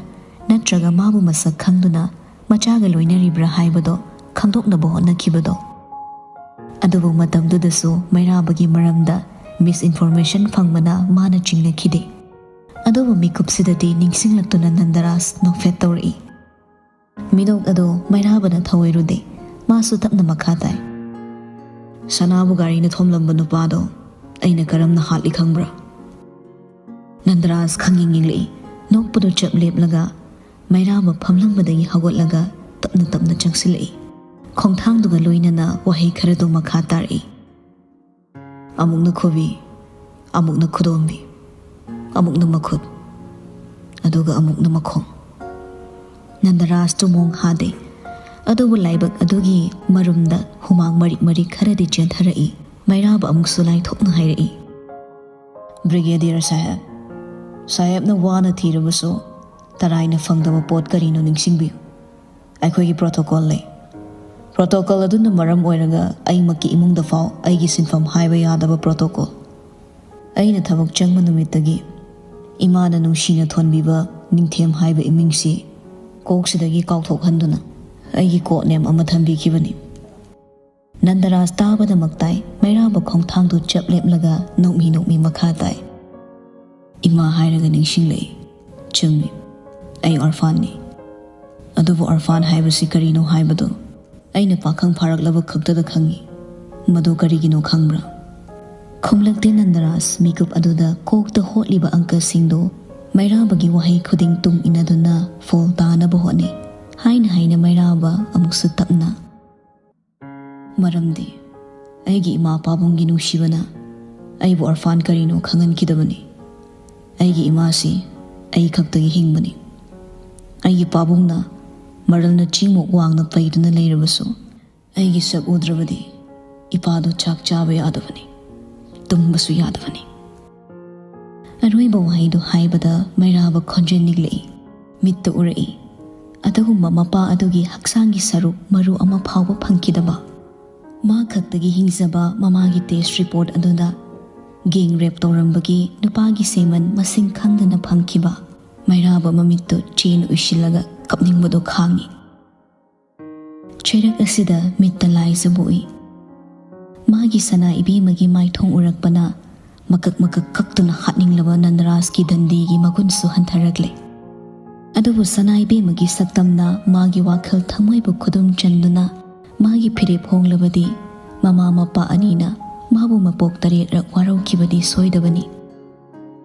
ꯅꯠꯇ꯭ꯔꯒ ꯃꯥꯕꯨ ꯃꯁꯛ ꯈꯪꯗꯨꯅ ꯃꯆꯥꯒ ꯂꯣꯏꯅꯔꯤꯕ꯭ꯔꯥ ꯍꯥꯏꯕꯗꯣ ꯈꯪꯗꯣꯛꯅꯕ ꯍꯣꯠꯅꯈꯤꯕꯗꯣ꯫ ꯑꯗꯨꯕꯨ ꯃꯇꯝꯗꯨꯗꯁꯨ ꯃꯩꯔꯥꯕꯒꯤ ꯃꯔꯝꯗ ꯃꯤꯁꯏꯟꯐꯣꯔꯃꯦꯁꯟ ꯐꯪꯕꯅ ꯃꯥꯅ ꯆꯤꯡꯅꯈꯤꯗꯦ꯫ ꯑꯗꯨꯕꯨ ꯃꯤꯀꯨꯞꯁꯤꯗꯗꯤ ꯅꯤꯡꯁꯤꯡꯂꯛꯇꯨꯅ ꯅꯟꯗꯔꯥꯖ ꯅꯣꯛꯐꯦꯠ ꯇꯧꯔꯛꯏ꯫ ꯃꯤꯅꯣꯛ ꯑꯗꯣ ꯃꯩꯔꯥꯕꯅ ꯊꯧꯑꯣꯏꯔꯨꯗꯦ꯫ ꯃꯥꯁꯨ ꯇꯞꯅ ꯃꯈꯥ ꯇꯥꯏ꯫ "ꯁꯅꯥꯕꯨ ꯒꯥꯔꯤꯅ ꯊꯣꯝꯂꯝꯕ ꯅꯨꯄꯥꯗꯣ ꯑꯩꯅ ꯀꯔꯝꯅ ꯍꯥꯠꯂꯤ ꯈꯪꯕ꯭ꯔꯥ?" ꯅꯟꯗꯔꯥꯖ ꯈꯪꯌꯦꯡ ꯌꯦꯡꯂꯛꯏ꯫ ꯅꯣꯛꯄꯗꯨ ꯆꯞ ꯂꯦꯞꯂꯒ ꯃꯩꯔꯥꯕ ꯐꯝꯂꯝꯕꯗꯒꯤ ꯍꯧꯒꯠꯂꯒ ꯇꯞꯅ ꯇꯞꯅ ꯆꯪꯁꯤꯜꯂꯛꯏ꯫ ꯈꯣꯡꯊꯥꯡꯗꯨꯒ ꯂꯣꯏꯅꯅ ꯋꯥꯍꯩ ꯈꯔꯗꯨ ꯃꯈꯥ ꯇꯥꯔꯛꯏ꯫ "ꯑꯃꯨꯛꯅ ꯈꯨꯕꯤ, ꯑꯃꯨꯛꯅ ꯈꯨꯗꯣꯝꯕꯤ, ꯑꯃꯨꯛꯅ ꯃꯈꯨꯠ, ꯑꯗꯨꯒ ꯑꯃꯨꯛꯅ ꯃꯈꯣꯡ"꯫ ꯅꯟꯗꯔꯥꯖꯇꯨ ꯃꯣꯡ ꯍꯥꯗꯦ꯫ ꯑꯗꯨꯕꯨ ꯂꯥꯏꯕꯛ ꯑꯗꯨꯒꯤ ꯃꯔꯨꯝꯗ ꯍꯨꯃꯥꯡ ꯃꯔꯤꯛ ꯃꯔꯤꯛ ꯈꯔꯗꯤ ꯆꯦꯟꯊꯔꯛꯏ꯫ ꯃꯩꯔꯥꯕ ꯑꯃꯨꯛꯁꯨ ꯂꯥꯏꯊꯣꯛꯅ ꯍꯥꯏꯔꯛꯏ꯫ "ꯕ꯭ꯔꯤꯒꯦꯗꯤꯌꯔ ꯁꯥꯍꯦꯕ, ꯁꯥꯍꯦꯕꯅ ꯋꯥꯅ ꯊꯤꯔꯕꯁꯨ ꯇꯔꯥꯏꯅ ꯐꯪꯗꯕ ꯄꯣꯠ ꯀꯔꯤꯅꯣ ꯅꯤꯡꯁꯤꯡꯕꯤꯌꯨ꯫ ꯑꯩꯈꯣꯏꯒꯤ ꯄ꯭ꯔꯣꯇꯣꯀꯣꯜ ꯂꯩ꯫ ꯄ꯭ꯔꯣꯇꯣꯀꯣꯜ ꯑꯗꯨꯅ ꯃꯔꯝ ꯑꯣꯏꯔꯒ ꯑꯩꯃꯛꯀꯤ ꯏꯃꯨꯡꯗ ꯐꯥꯎ ꯑꯩꯒꯤ ꯁꯤꯟꯐꯝ ꯍꯥꯏꯕ ꯌꯥꯗꯕ ꯄ꯭ꯔꯣꯇꯣꯀꯣꯜ꯫ ꯑꯩꯅ ꯊꯕꯛ ꯆꯪꯕ ꯅꯨꯃꯤꯠꯇꯒꯤ ꯏꯃꯥꯅ ꯅꯨꯡꯁꯤꯅ ꯊꯣꯟꯕꯤꯕ ꯅꯤꯡꯊꯦꯝ ꯍꯥꯏꯕ ꯏꯃꯤꯡꯁꯤ ꯀꯣꯛꯁꯤꯗꯒꯤ ꯀꯥꯎꯊꯣꯛꯍꯟꯗꯨꯅ ꯑꯩꯒꯤ ꯀꯣꯗ ꯅꯦꯝ ꯑꯃ ꯊꯝꯕꯤꯈꯤꯕꯅꯤ"꯫ ꯅꯟꯗꯔꯥꯖ ꯇꯥꯕꯗꯃꯛ ꯇꯥꯏ꯫ ꯃꯩꯔꯥꯕ ꯈꯣꯡꯊꯥꯡꯗꯨ ꯆꯞ ꯂꯦꯞꯂꯒ ꯅꯣꯛꯃꯤ ꯅꯣꯛꯃꯤ ꯃꯈꯥ ꯇꯥꯏ꯫ "ꯏꯃꯥ ꯍꯥꯏꯔꯒ ꯅꯤꯡꯁꯤꯡꯂꯛꯏ꯫ ꯆꯨꯝꯃꯤ, ꯑꯩ ꯑꯣꯔꯐꯥꯟꯅꯤ꯫ ꯑꯗꯨꯕꯨ ꯑꯣꯔꯐꯥꯟ ꯍꯥꯏꯕꯁꯤ ꯀꯔꯤꯅꯣ ꯍꯥꯏꯕꯗꯨ ꯑꯩꯅ ꯄꯥꯈꯪ ꯐꯥꯔꯛꯂꯕ ꯈꯛꯇꯗ ꯈꯪꯉꯤ꯫ ꯃꯗꯨ ꯀꯔꯤꯒꯤꯅꯣ ꯈꯪꯕ꯭ꯔꯥ?" ꯈꯨꯝꯂꯛꯇꯦ ꯅꯟꯗꯔꯥꯖ꯫ ꯃꯤꯀꯨꯞ ꯑꯗꯨꯗ ꯀꯣꯛꯇ ꯍꯣꯠꯂꯤꯕ ꯑꯪꯀꯁꯤꯡꯗꯨ ꯃꯩꯔꯥꯕꯒꯤ ꯋꯥꯍꯩ ꯈꯨꯗꯤꯡ ꯇꯨꯡ ꯏꯟꯅꯗꯨꯅ ꯐꯣꯜ ꯇꯥꯅꯕ ꯍꯣꯠꯅꯩ꯫ ꯍꯥꯏꯅ ꯍꯥꯏꯅ ꯃꯩꯔꯥꯕ ꯑꯃꯨꯛꯁꯨ ꯇꯞꯅ, "ꯃꯔꯝꯗꯤ ꯑꯩꯒꯤ ꯏꯃꯥ ꯄꯥꯕꯨꯡꯒꯤ ꯅꯨꯡꯁꯤꯕꯅ ꯑꯩꯕꯨ ꯑꯣꯔꯐꯥꯟ ꯀꯔꯤꯅꯣ ꯈꯪꯍꯟꯈꯤꯗꯕꯅꯤ꯫ ꯑꯩꯒꯤ ꯏꯃꯥꯁꯤ ꯑꯩ ꯈꯛꯇꯒꯤ ꯍꯤꯡꯕꯅꯤ꯫ ꯑꯩꯒꯤ ꯄꯥꯕꯨꯡꯅ ꯃꯔꯜꯅ ꯆꯤꯡꯃꯨꯛ ꯋꯥꯡꯅ ꯄꯩꯗꯨꯅ ꯂꯩꯔꯕꯁꯨ, ꯑꯩꯒꯤ ꯁꯛ ꯎꯗ꯭ꯔꯕꯗꯤ ꯏꯄꯥꯗꯨ ꯆꯥꯛ ꯆꯥꯕ ꯌꯥꯗꯕꯅꯤ, ꯇꯨꯝꯕꯁꯨ ꯌꯥꯗꯕꯅꯤ"꯫ ꯑꯔꯣꯏꯕ ꯋꯥꯍꯩꯗꯨ ꯍꯥꯏꯕꯗ ꯃꯩꯔꯥꯕ ꯈꯣꯟꯖꯦꯜ ꯅꯤꯛꯂꯛꯏ꯫ ꯃꯤꯠꯇ ꯎꯔꯛꯏ꯫ ꯑꯗꯨꯒꯨꯝꯕ ꯃꯄꯥ ꯑꯗꯨꯒꯤ ꯍꯛꯆꯥꯡꯒꯤ ꯁꯔꯨꯛ ꯃꯔꯨ ꯑꯃ ꯐꯥꯎꯕ ꯐꯪꯈꯤꯗꯕ, ꯃꯥ ꯈꯛꯇꯒꯤ ꯍꯤꯡꯖꯕ ꯃꯃꯥꯒꯤ ꯇꯦꯁ ꯔꯤꯄꯣꯔꯠ ꯑꯗꯨꯗ ꯒꯦꯡ ꯔꯦꯞ ꯇꯧꯔꯝꯕꯒꯤ ꯅꯨꯄꯥꯒꯤ ꯁꯦꯃꯟ ꯃꯁꯤꯡ ꯈꯪꯗꯅ ꯐꯪꯈꯤꯕ꯫ ꯃꯩꯔꯥꯕ ꯃꯃꯤꯠꯇꯨ ꯆꯦꯅ ꯎꯏꯁꯤꯜꯂꯒ ꯀꯞꯅꯤꯡꯕꯗꯨ ꯈꯥꯡꯏ꯫ ꯆꯩꯔꯛ ꯑꯁꯤꯗ ꯃꯤꯠꯇ ꯂꯥꯏꯖꯕ ꯎꯏ꯫ ꯃꯥꯒꯤ ꯁꯅꯥ ꯏꯕꯦꯝꯃꯒꯤ ꯃꯥꯏꯊꯣꯡ ꯎꯔꯛꯄꯅ ꯃꯀꯛ ꯃꯀꯛ ꯀꯛꯇꯨꯅ ꯍꯥꯠꯅꯤꯡꯂꯕ ꯅꯟꯗꯔꯥꯖꯀꯤ ꯗꯟꯗꯤꯒꯤ ꯃꯒꯨꯟꯁꯨ ꯍꯟꯊꯔꯛꯂꯦ꯫ ꯑꯗꯨꯕꯨ ꯁꯅꯥ ꯏꯕꯦꯝꯃꯒꯤ ꯁꯛꯇꯝꯅ ꯃꯥꯒꯤ ꯋꯥꯈꯜ ꯊꯃꯣꯏꯕꯨ ꯈꯨꯗꯨꯝ ꯆꯟꯗꯨꯅ ꯃꯥꯒꯤ ꯐꯤꯔꯦꯞ ꯍꯣꯡꯂꯕꯗꯤ ꯃꯃꯥ ꯃꯄꯥ ꯑꯅꯤꯅ ꯃꯥꯕꯨ ꯃꯄꯣꯛ ꯇꯔꯦꯠꯔꯛ ꯋꯥꯔꯧꯈꯤꯕꯗꯤ ꯁꯣꯏꯗꯕꯅꯤ꯫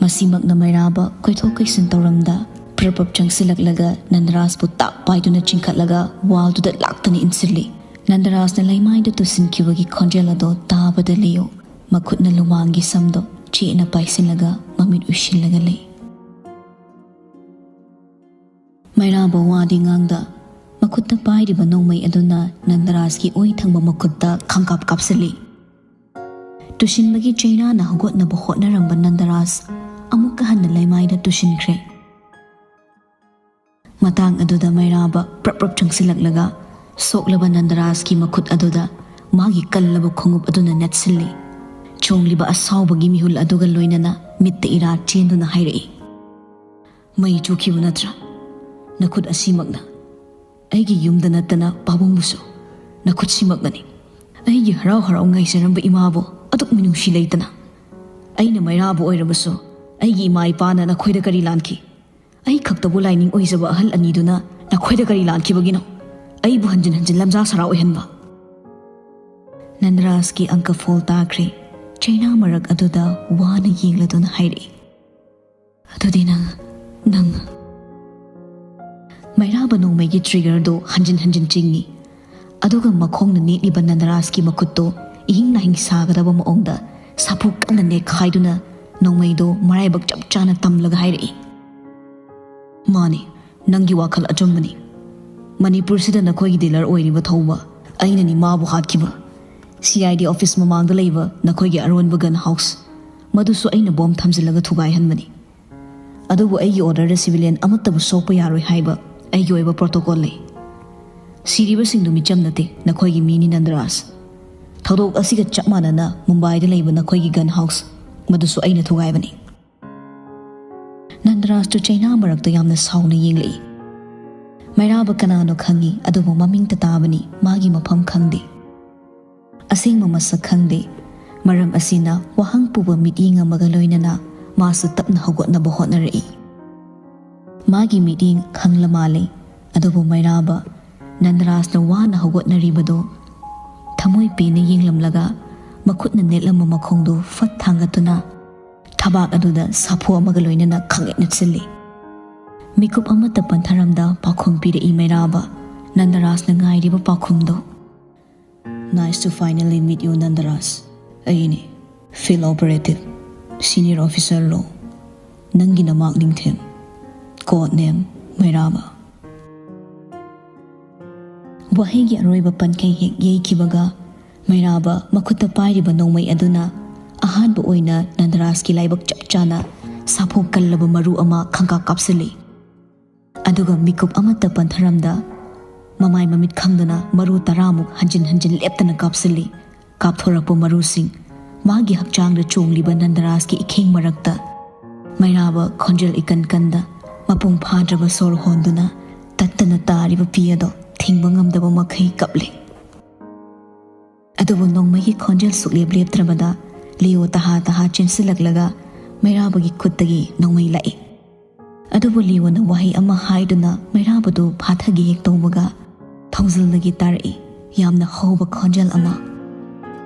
ꯃꯁꯤꯃꯛꯅ ꯃꯩꯔꯥꯕ ꯀꯣꯏꯊꯣꯛ ꯀꯣꯏꯁꯤꯟ ꯇꯧꯔꯝꯗ ꯄ꯭ꯔꯞ ꯄ꯭ꯔꯞ ꯆꯪꯁꯤꯜꯂꯛꯂꯒ ꯅꯟꯗꯔꯥꯖꯄꯨ ꯇꯥꯛ ꯄꯥꯏꯗꯨꯅ ꯆꯤꯡꯈꯠꯂꯒ ꯋꯥꯜꯗꯨꯗ ꯂꯥꯛꯇꯅ ꯏꯟꯁꯤꯜꯂꯤ꯫ ꯅꯟꯗꯔꯥꯖꯅ ꯂꯩꯃꯥꯏꯗ ꯇꯨꯁꯤꯟꯈꯤꯕꯒꯤ ꯈꯣꯟꯖꯦꯜ ꯑꯗꯣ ꯇꯥꯕꯗ ꯂꯤꯌꯣ ꯃꯈꯨꯠꯅ ꯂꯨꯃꯥꯡꯒꯤ ꯁꯝꯗꯣ ꯆꯦꯠꯅ ꯄꯥꯏꯁꯤꯜꯂꯒ ꯃꯃꯤꯠ ꯎꯏꯁꯤꯜꯂꯒ ꯂꯩ꯫ ꯃꯩꯔꯥꯕ ꯋꯥꯗꯤ ꯉꯥꯡꯗ ꯃꯈꯨꯠꯇ ꯄꯥꯏꯔꯤꯕ ꯅꯣꯡꯃꯩ ꯑꯗꯨꯅ ꯅꯟꯗꯔꯥꯖꯀꯤ ꯑꯣꯏ ꯊꯪꯕ ꯃꯈꯨꯠꯇ ꯈꯪꯀꯥꯞ ꯀꯥꯞꯁꯤꯜꯂꯤ꯫ ꯇꯨꯁꯤꯟꯕꯒꯤ ꯆꯩꯅꯥꯅ ꯍꯧꯒꯠꯅꯕ ꯍꯣꯠꯅꯔꯝꯕ ꯅꯟꯗꯔꯥꯖ ꯑꯃꯨꯛꯀ ꯍꯟꯅ ꯂꯩꯃꯥꯏꯗ ꯇꯨꯁꯤꯟꯈ꯭ꯔꯦ꯫ ꯃꯇꯥꯡ ꯑꯗꯨꯗ ꯃꯩꯔꯥꯕ ꯄ꯭ꯔꯞ ꯄ꯭ꯔꯞ ꯆꯪꯁꯤꯜꯂꯛꯂꯒ ꯁꯣꯛꯂꯕ ꯅꯟꯗꯔꯥꯖꯀꯤ ꯃꯈꯨꯠ ꯑꯗꯨꯗ ꯃꯥꯒꯤ ꯀꯜꯂꯕ ꯈꯣꯡꯎꯞ ꯑꯗꯨꯅ ꯅꯦꯠꯁꯤꯜꯂꯤ꯫ ꯆꯣꯡꯂꯤꯕ ꯑꯁꯥꯎꯕꯒꯤ ꯃꯤꯍꯨꯜ ꯑꯗꯨꯒ ꯂꯣꯏꯅꯅ ꯃꯤꯠꯇ ꯏꯔꯥ ꯆꯦꯟꯗꯨꯅ ꯍꯥꯏꯔꯛꯏ, "ꯃꯩ ꯆꯨꯈꯤꯕ ꯅꯠꯇ꯭ꯔꯥ? ꯅꯈꯨꯠ ꯑꯁꯤꯃꯛꯅ ꯑꯩꯒꯤ ꯌꯨꯝꯗ ꯅꯠꯇꯅ ꯄꯥꯕꯨꯡꯕꯨꯁꯨ ꯅꯈꯨꯠꯁꯤꯃꯛꯅꯅꯤ꯫ ꯑꯩꯒꯤ ꯍꯔꯥꯎ ꯍꯔꯥꯎ ꯉꯥꯏꯖꯔꯝꯕ ꯏꯃꯥꯕꯨ ꯑꯗꯨꯛ ꯃꯤꯅꯨꯡꯁꯤ ꯂꯩꯇꯅ꯫ ꯑꯩꯅ ꯃꯩꯔꯥꯕ ꯑꯣꯏꯔꯕꯁꯨ ꯑꯩꯒꯤ ꯏꯃꯥ ꯏꯄꯥꯅ ꯅꯈꯣꯏꯗ ꯀꯔꯤ ꯂꯥꯟꯈꯤ? ꯑꯩ ꯈꯛꯇꯕꯨ ꯂꯥꯏꯅꯤꯡ ꯑꯣꯏꯖꯕ ꯑꯍꯜ ꯑꯅꯤꯗꯨꯅ ꯅꯈꯣꯏꯗ ꯀꯔꯤ ꯂꯥꯟꯈꯤꯕꯒꯤꯅꯣ? ꯑꯩꯕꯨ ꯍꯟꯖꯤꯟ ꯍꯟꯖꯤꯟ ꯂꯝꯖꯥ ꯁꯔꯥ ꯑꯣꯏꯍꯟꯕ?" ꯅꯟꯗꯔꯥꯖꯀꯤ ꯑꯪꯀ ꯐꯣꯜ ꯇꯥꯈ꯭ꯔꯦ꯫ ꯆꯩꯅꯥ ꯃꯔꯛ ꯑꯗꯨꯗ ꯋꯥꯅ ꯌꯦꯡꯂꯗꯨꯅ ꯍꯥꯏꯔꯛꯏ, "ꯑꯗꯨꯗꯤ ꯅꯪ, ꯅꯪ..." ꯃꯩꯔꯥꯕ ꯅꯣꯡꯃꯩꯒꯤ ꯇ꯭ꯔꯤꯒꯔꯗꯨ ꯍꯟꯖꯤꯟ ꯍꯟꯖꯤꯟ ꯆꯤꯡꯏ꯫ ꯑꯗꯨꯒ ꯃꯈꯣꯡꯅ ꯅꯦꯠꯂꯤꯕ ꯅꯟꯗꯔꯥꯖꯀꯤ ꯃꯈꯨꯠꯇꯨ ꯏꯍꯤꯡ ꯅꯥꯍꯤꯡ ꯁꯥꯒꯗꯕ ꯃꯑꯣꯡꯗ ꯁꯥꯐꯨ ꯀꯟꯅ ꯅꯦꯠꯈꯥꯏꯗꯨꯅ ꯅꯣꯡꯃꯩꯗꯨ ꯃꯔꯥꯏꯕꯛ ꯆꯞ ꯆꯥꯅ ꯇꯝꯂꯒ ꯍꯥꯏꯔꯛꯏ, "ꯃꯥꯅꯤ, ꯅꯪꯒꯤ ꯋꯥꯈꯜ ꯑꯆꯨꯝꯕꯅꯤ꯫ ꯃꯅꯤꯄꯨꯔꯁꯤꯗ ꯅꯈꯣꯏꯒꯤ ꯗꯤꯂꯔ ꯑꯣꯏꯔꯤꯕ ꯊꯧꯕ ꯑꯩꯅꯅꯤ ꯃꯥꯕꯨ ꯍꯥꯠꯈꯤꯕ꯫ ꯁꯤ ꯑꯥꯏ ꯗꯤ ꯑꯣꯐꯤꯁ ꯃꯃꯥꯡꯗ ꯂꯩꯕ ꯅꯈꯣꯏꯒꯤ ꯑꯔꯣꯟꯕ ꯒꯟ ꯍꯥꯎꯁ, ꯃꯗꯨꯁꯨ ꯑꯩꯅ ꯕꯣꯝ ꯊꯝꯖꯤꯜꯂꯒ ꯊꯨꯒꯥꯏꯍꯟꯕꯅꯤ꯫ ꯑꯗꯨꯕꯨ ꯑꯩꯒꯤ ꯑꯣꯔꯗꯔꯗ ꯁꯤꯚꯤꯂꯤꯌꯟ ꯑꯃꯠꯇꯕꯨ ꯁꯣꯛꯄ ꯌꯥꯔꯣꯏ ꯍꯥꯏꯕ ꯑꯩꯒꯤ ꯑꯣꯏꯕ ꯄ꯭ꯔꯣꯇꯣꯀꯣꯜ ꯂꯩ꯫ ꯁꯤꯔꯤꯕꯁꯤꯡꯗꯨ ꯃꯤꯆꯝ ꯅꯠꯇꯦ, ꯅꯈꯣꯏꯒꯤ ꯃꯤꯅꯤ ꯅꯟꯗꯔꯥꯖ꯫ ꯊꯧꯗꯣꯛ ꯑꯁꯤꯒ ꯆꯞ ꯃꯥꯟꯅꯅ ꯃꯨꯝꯕꯥꯏꯗ ꯂꯩꯕ ꯅꯈꯣꯏꯒꯤ ꯒꯟ ꯍꯥꯎꯁ, ꯃꯗꯨꯁꯨ ꯑꯩꯅ ꯊꯨꯒꯥꯏꯕꯅꯤ꯫" ꯅꯟꯗꯔꯥꯖꯇꯨ ꯆꯩꯅꯥ ꯃꯔꯛꯇ ꯌꯥꯝꯅ ꯁꯥꯎꯅ ꯌꯦꯡꯂꯛꯏ꯫ ꯃꯩꯔꯥꯕ ꯀꯅꯥꯅꯣ ꯈꯪꯏ, ꯑꯗꯨꯕꯨ ꯃꯃꯤꯡꯇ ꯇꯥꯕꯅꯤ, ꯃꯥꯒꯤ ꯃꯐꯝ ꯈꯪꯗꯦ꯫ ꯑꯁꯦꯡꯕ ꯃꯁꯛ ꯈꯪꯗꯦ꯫ ꯃꯔꯝ ꯑꯁꯤꯅ ꯋꯥꯍꯪ ꯄꯨꯕ ꯃꯤꯠꯌꯦꯡ ꯑꯃꯒ ꯂꯣꯏꯅꯅ ꯃꯥꯁꯨ ꯇꯞꯅ ꯍꯧꯒꯠꯅꯕ ꯍꯣꯠꯅꯔꯛꯏ꯫ ꯃꯥꯒꯤ ꯃꯤꯠꯌꯦꯡ ꯈꯪꯂ ꯃꯥꯜꯂꯦ, ꯑꯗꯨꯕꯨ ꯃꯩꯔꯥꯕ ꯅꯟꯗꯔꯥꯖꯅ ꯋꯥꯅ ꯍꯧꯒꯠꯅꯔꯤꯕꯗꯣ ꯊꯃꯣꯏ ꯄꯦꯟꯅ ꯌꯦꯡꯂꯝꯂꯒ ꯃꯈꯨꯠꯅ ꯅꯦꯠꯂꯝꯕ ꯃꯈꯣꯡꯗꯨ ꯐꯠ ꯊꯥꯡꯒꯠꯇꯨꯅ ꯊꯕꯥꯛ ꯑꯗꯨꯗ ꯁꯥꯐꯨ ꯑꯃꯒ ꯂꯣꯏꯅꯅ ꯈꯪꯌꯦꯠ ꯅꯦꯠꯁꯤꯜꯂꯤ꯫ ꯃꯤꯀꯨꯞ ꯑꯃꯠꯇ ꯄꯟꯊꯔꯝꯗ ꯄꯥꯎꯈꯨꯝ ꯄꯤꯔꯛꯏ ꯃꯩꯔꯥꯕ, ꯅꯟꯗꯔꯥꯖꯅ ꯉꯥꯏꯔꯤꯕ ꯄꯥꯎꯈꯨꯝꯗꯣ꯫ Nice to finally meet you, ꯅꯟꯗꯔꯥꯖ꯫ ꯑꯩꯅꯤ, field operative, senior officer ꯂꯣ꯫ ꯅꯪꯒꯤ ꯅꯃꯥꯛ ꯅꯤꯡꯊꯦꯝ꯫ Code name ꯃꯩꯔꯥꯕ꯫ ꯋꯥꯍꯩꯒꯤ ꯑꯔꯣꯏꯕ ꯄꯟꯈꯩ ꯍꯦꯛ ꯌꯩꯈꯤꯕꯒ ꯃꯩꯔꯥꯕ ꯃꯈꯨꯠꯇ ꯄꯥꯏꯔꯤꯕ ꯅꯣꯡꯃꯩ ꯑꯗꯨꯅ ꯑꯍꯥꯟꯕ ꯑꯣꯏꯅ ꯅꯟꯗꯔꯥꯖꯀꯤ ꯂꯥꯏꯕꯛ ꯆꯞ ꯆꯥꯅ ꯁꯥꯐꯨ ꯀꯜꯂꯕ ꯃꯔꯨ ꯑꯃ ꯈꯪꯀꯥꯞ ꯀꯥꯞꯁꯤꯜꯂꯤ꯫ ꯑꯗꯨꯒ ꯃꯤꯀꯨꯞ ꯑꯃꯠꯇ ꯄꯟꯊꯔꯝꯗ ꯃꯃꯥꯏ ꯃꯃꯤꯠ ꯈꯪꯗꯅ ꯃꯔꯨ ꯇꯔꯥꯃꯨꯛ ꯍꯟꯖꯤꯟ ꯍꯟꯖꯤꯟ ꯂꯦꯞꯇꯅ ꯀꯥꯞꯁꯤꯜꯂꯤ꯫ ꯀꯥꯞꯊꯣꯔꯛꯄ ꯃꯔꯨꯁꯤꯡ ꯃꯥꯒꯤ ꯍꯛꯆꯥꯡꯗ ꯆꯣꯡꯂꯤꯕ ꯅꯟꯗꯔꯥꯖꯀꯤ ꯏꯈꯦꯡ ꯃꯔꯛꯇ ꯃꯩꯔꯥꯕ ꯈꯣꯟꯖꯦꯜ ꯏꯀꯟ ꯀꯟꯗ ꯃꯄꯨꯡ ꯐꯥꯗ꯭ꯔꯕ ꯁꯣꯔ ꯍꯣꯟꯗꯨꯅ ꯇꯠꯇꯅ ꯇꯥꯔꯤꯕ ꯄꯤ ꯑꯗꯣ ꯊꯤꯡꯕ ꯉꯝꯗꯕ ꯃꯈꯩ ꯀꯞꯂꯤ꯫ ꯑꯗꯨꯕꯨ ꯅꯣꯡꯃꯩꯒꯤ ꯈꯣꯟꯖꯦꯜ ꯁꯨꯛꯂꯦꯞ ꯂꯦꯞꯇ꯭ꯔꯕꯗ ꯂꯤꯑꯣ ꯇꯍꯥ ꯇꯍꯥ ꯆꯦꯟꯁꯤꯜꯂꯛꯂꯒ ꯃꯩꯔꯥꯕꯒꯤ ꯈꯨꯠꯇꯒꯤ ꯅꯣꯡꯃꯩ ꯂꯥꯛꯏ꯫ ꯑꯗꯨꯕꯨ ꯂꯤꯑꯣꯅ ꯋꯥꯍꯩ ꯑꯃ ꯍꯥꯏꯗꯨꯅ ꯃꯩꯔꯥꯕꯗꯨ ꯐꯥꯊꯒꯦ ꯍꯦꯛ ꯇꯧꯕꯒ ꯊꯣꯡꯖꯤꯜꯗꯒꯤ ꯇꯥꯔꯛꯏ ꯌꯥꯝꯅ ꯍꯧꯕ ꯈꯣꯟꯖꯦꯜ ꯑꯃ꯫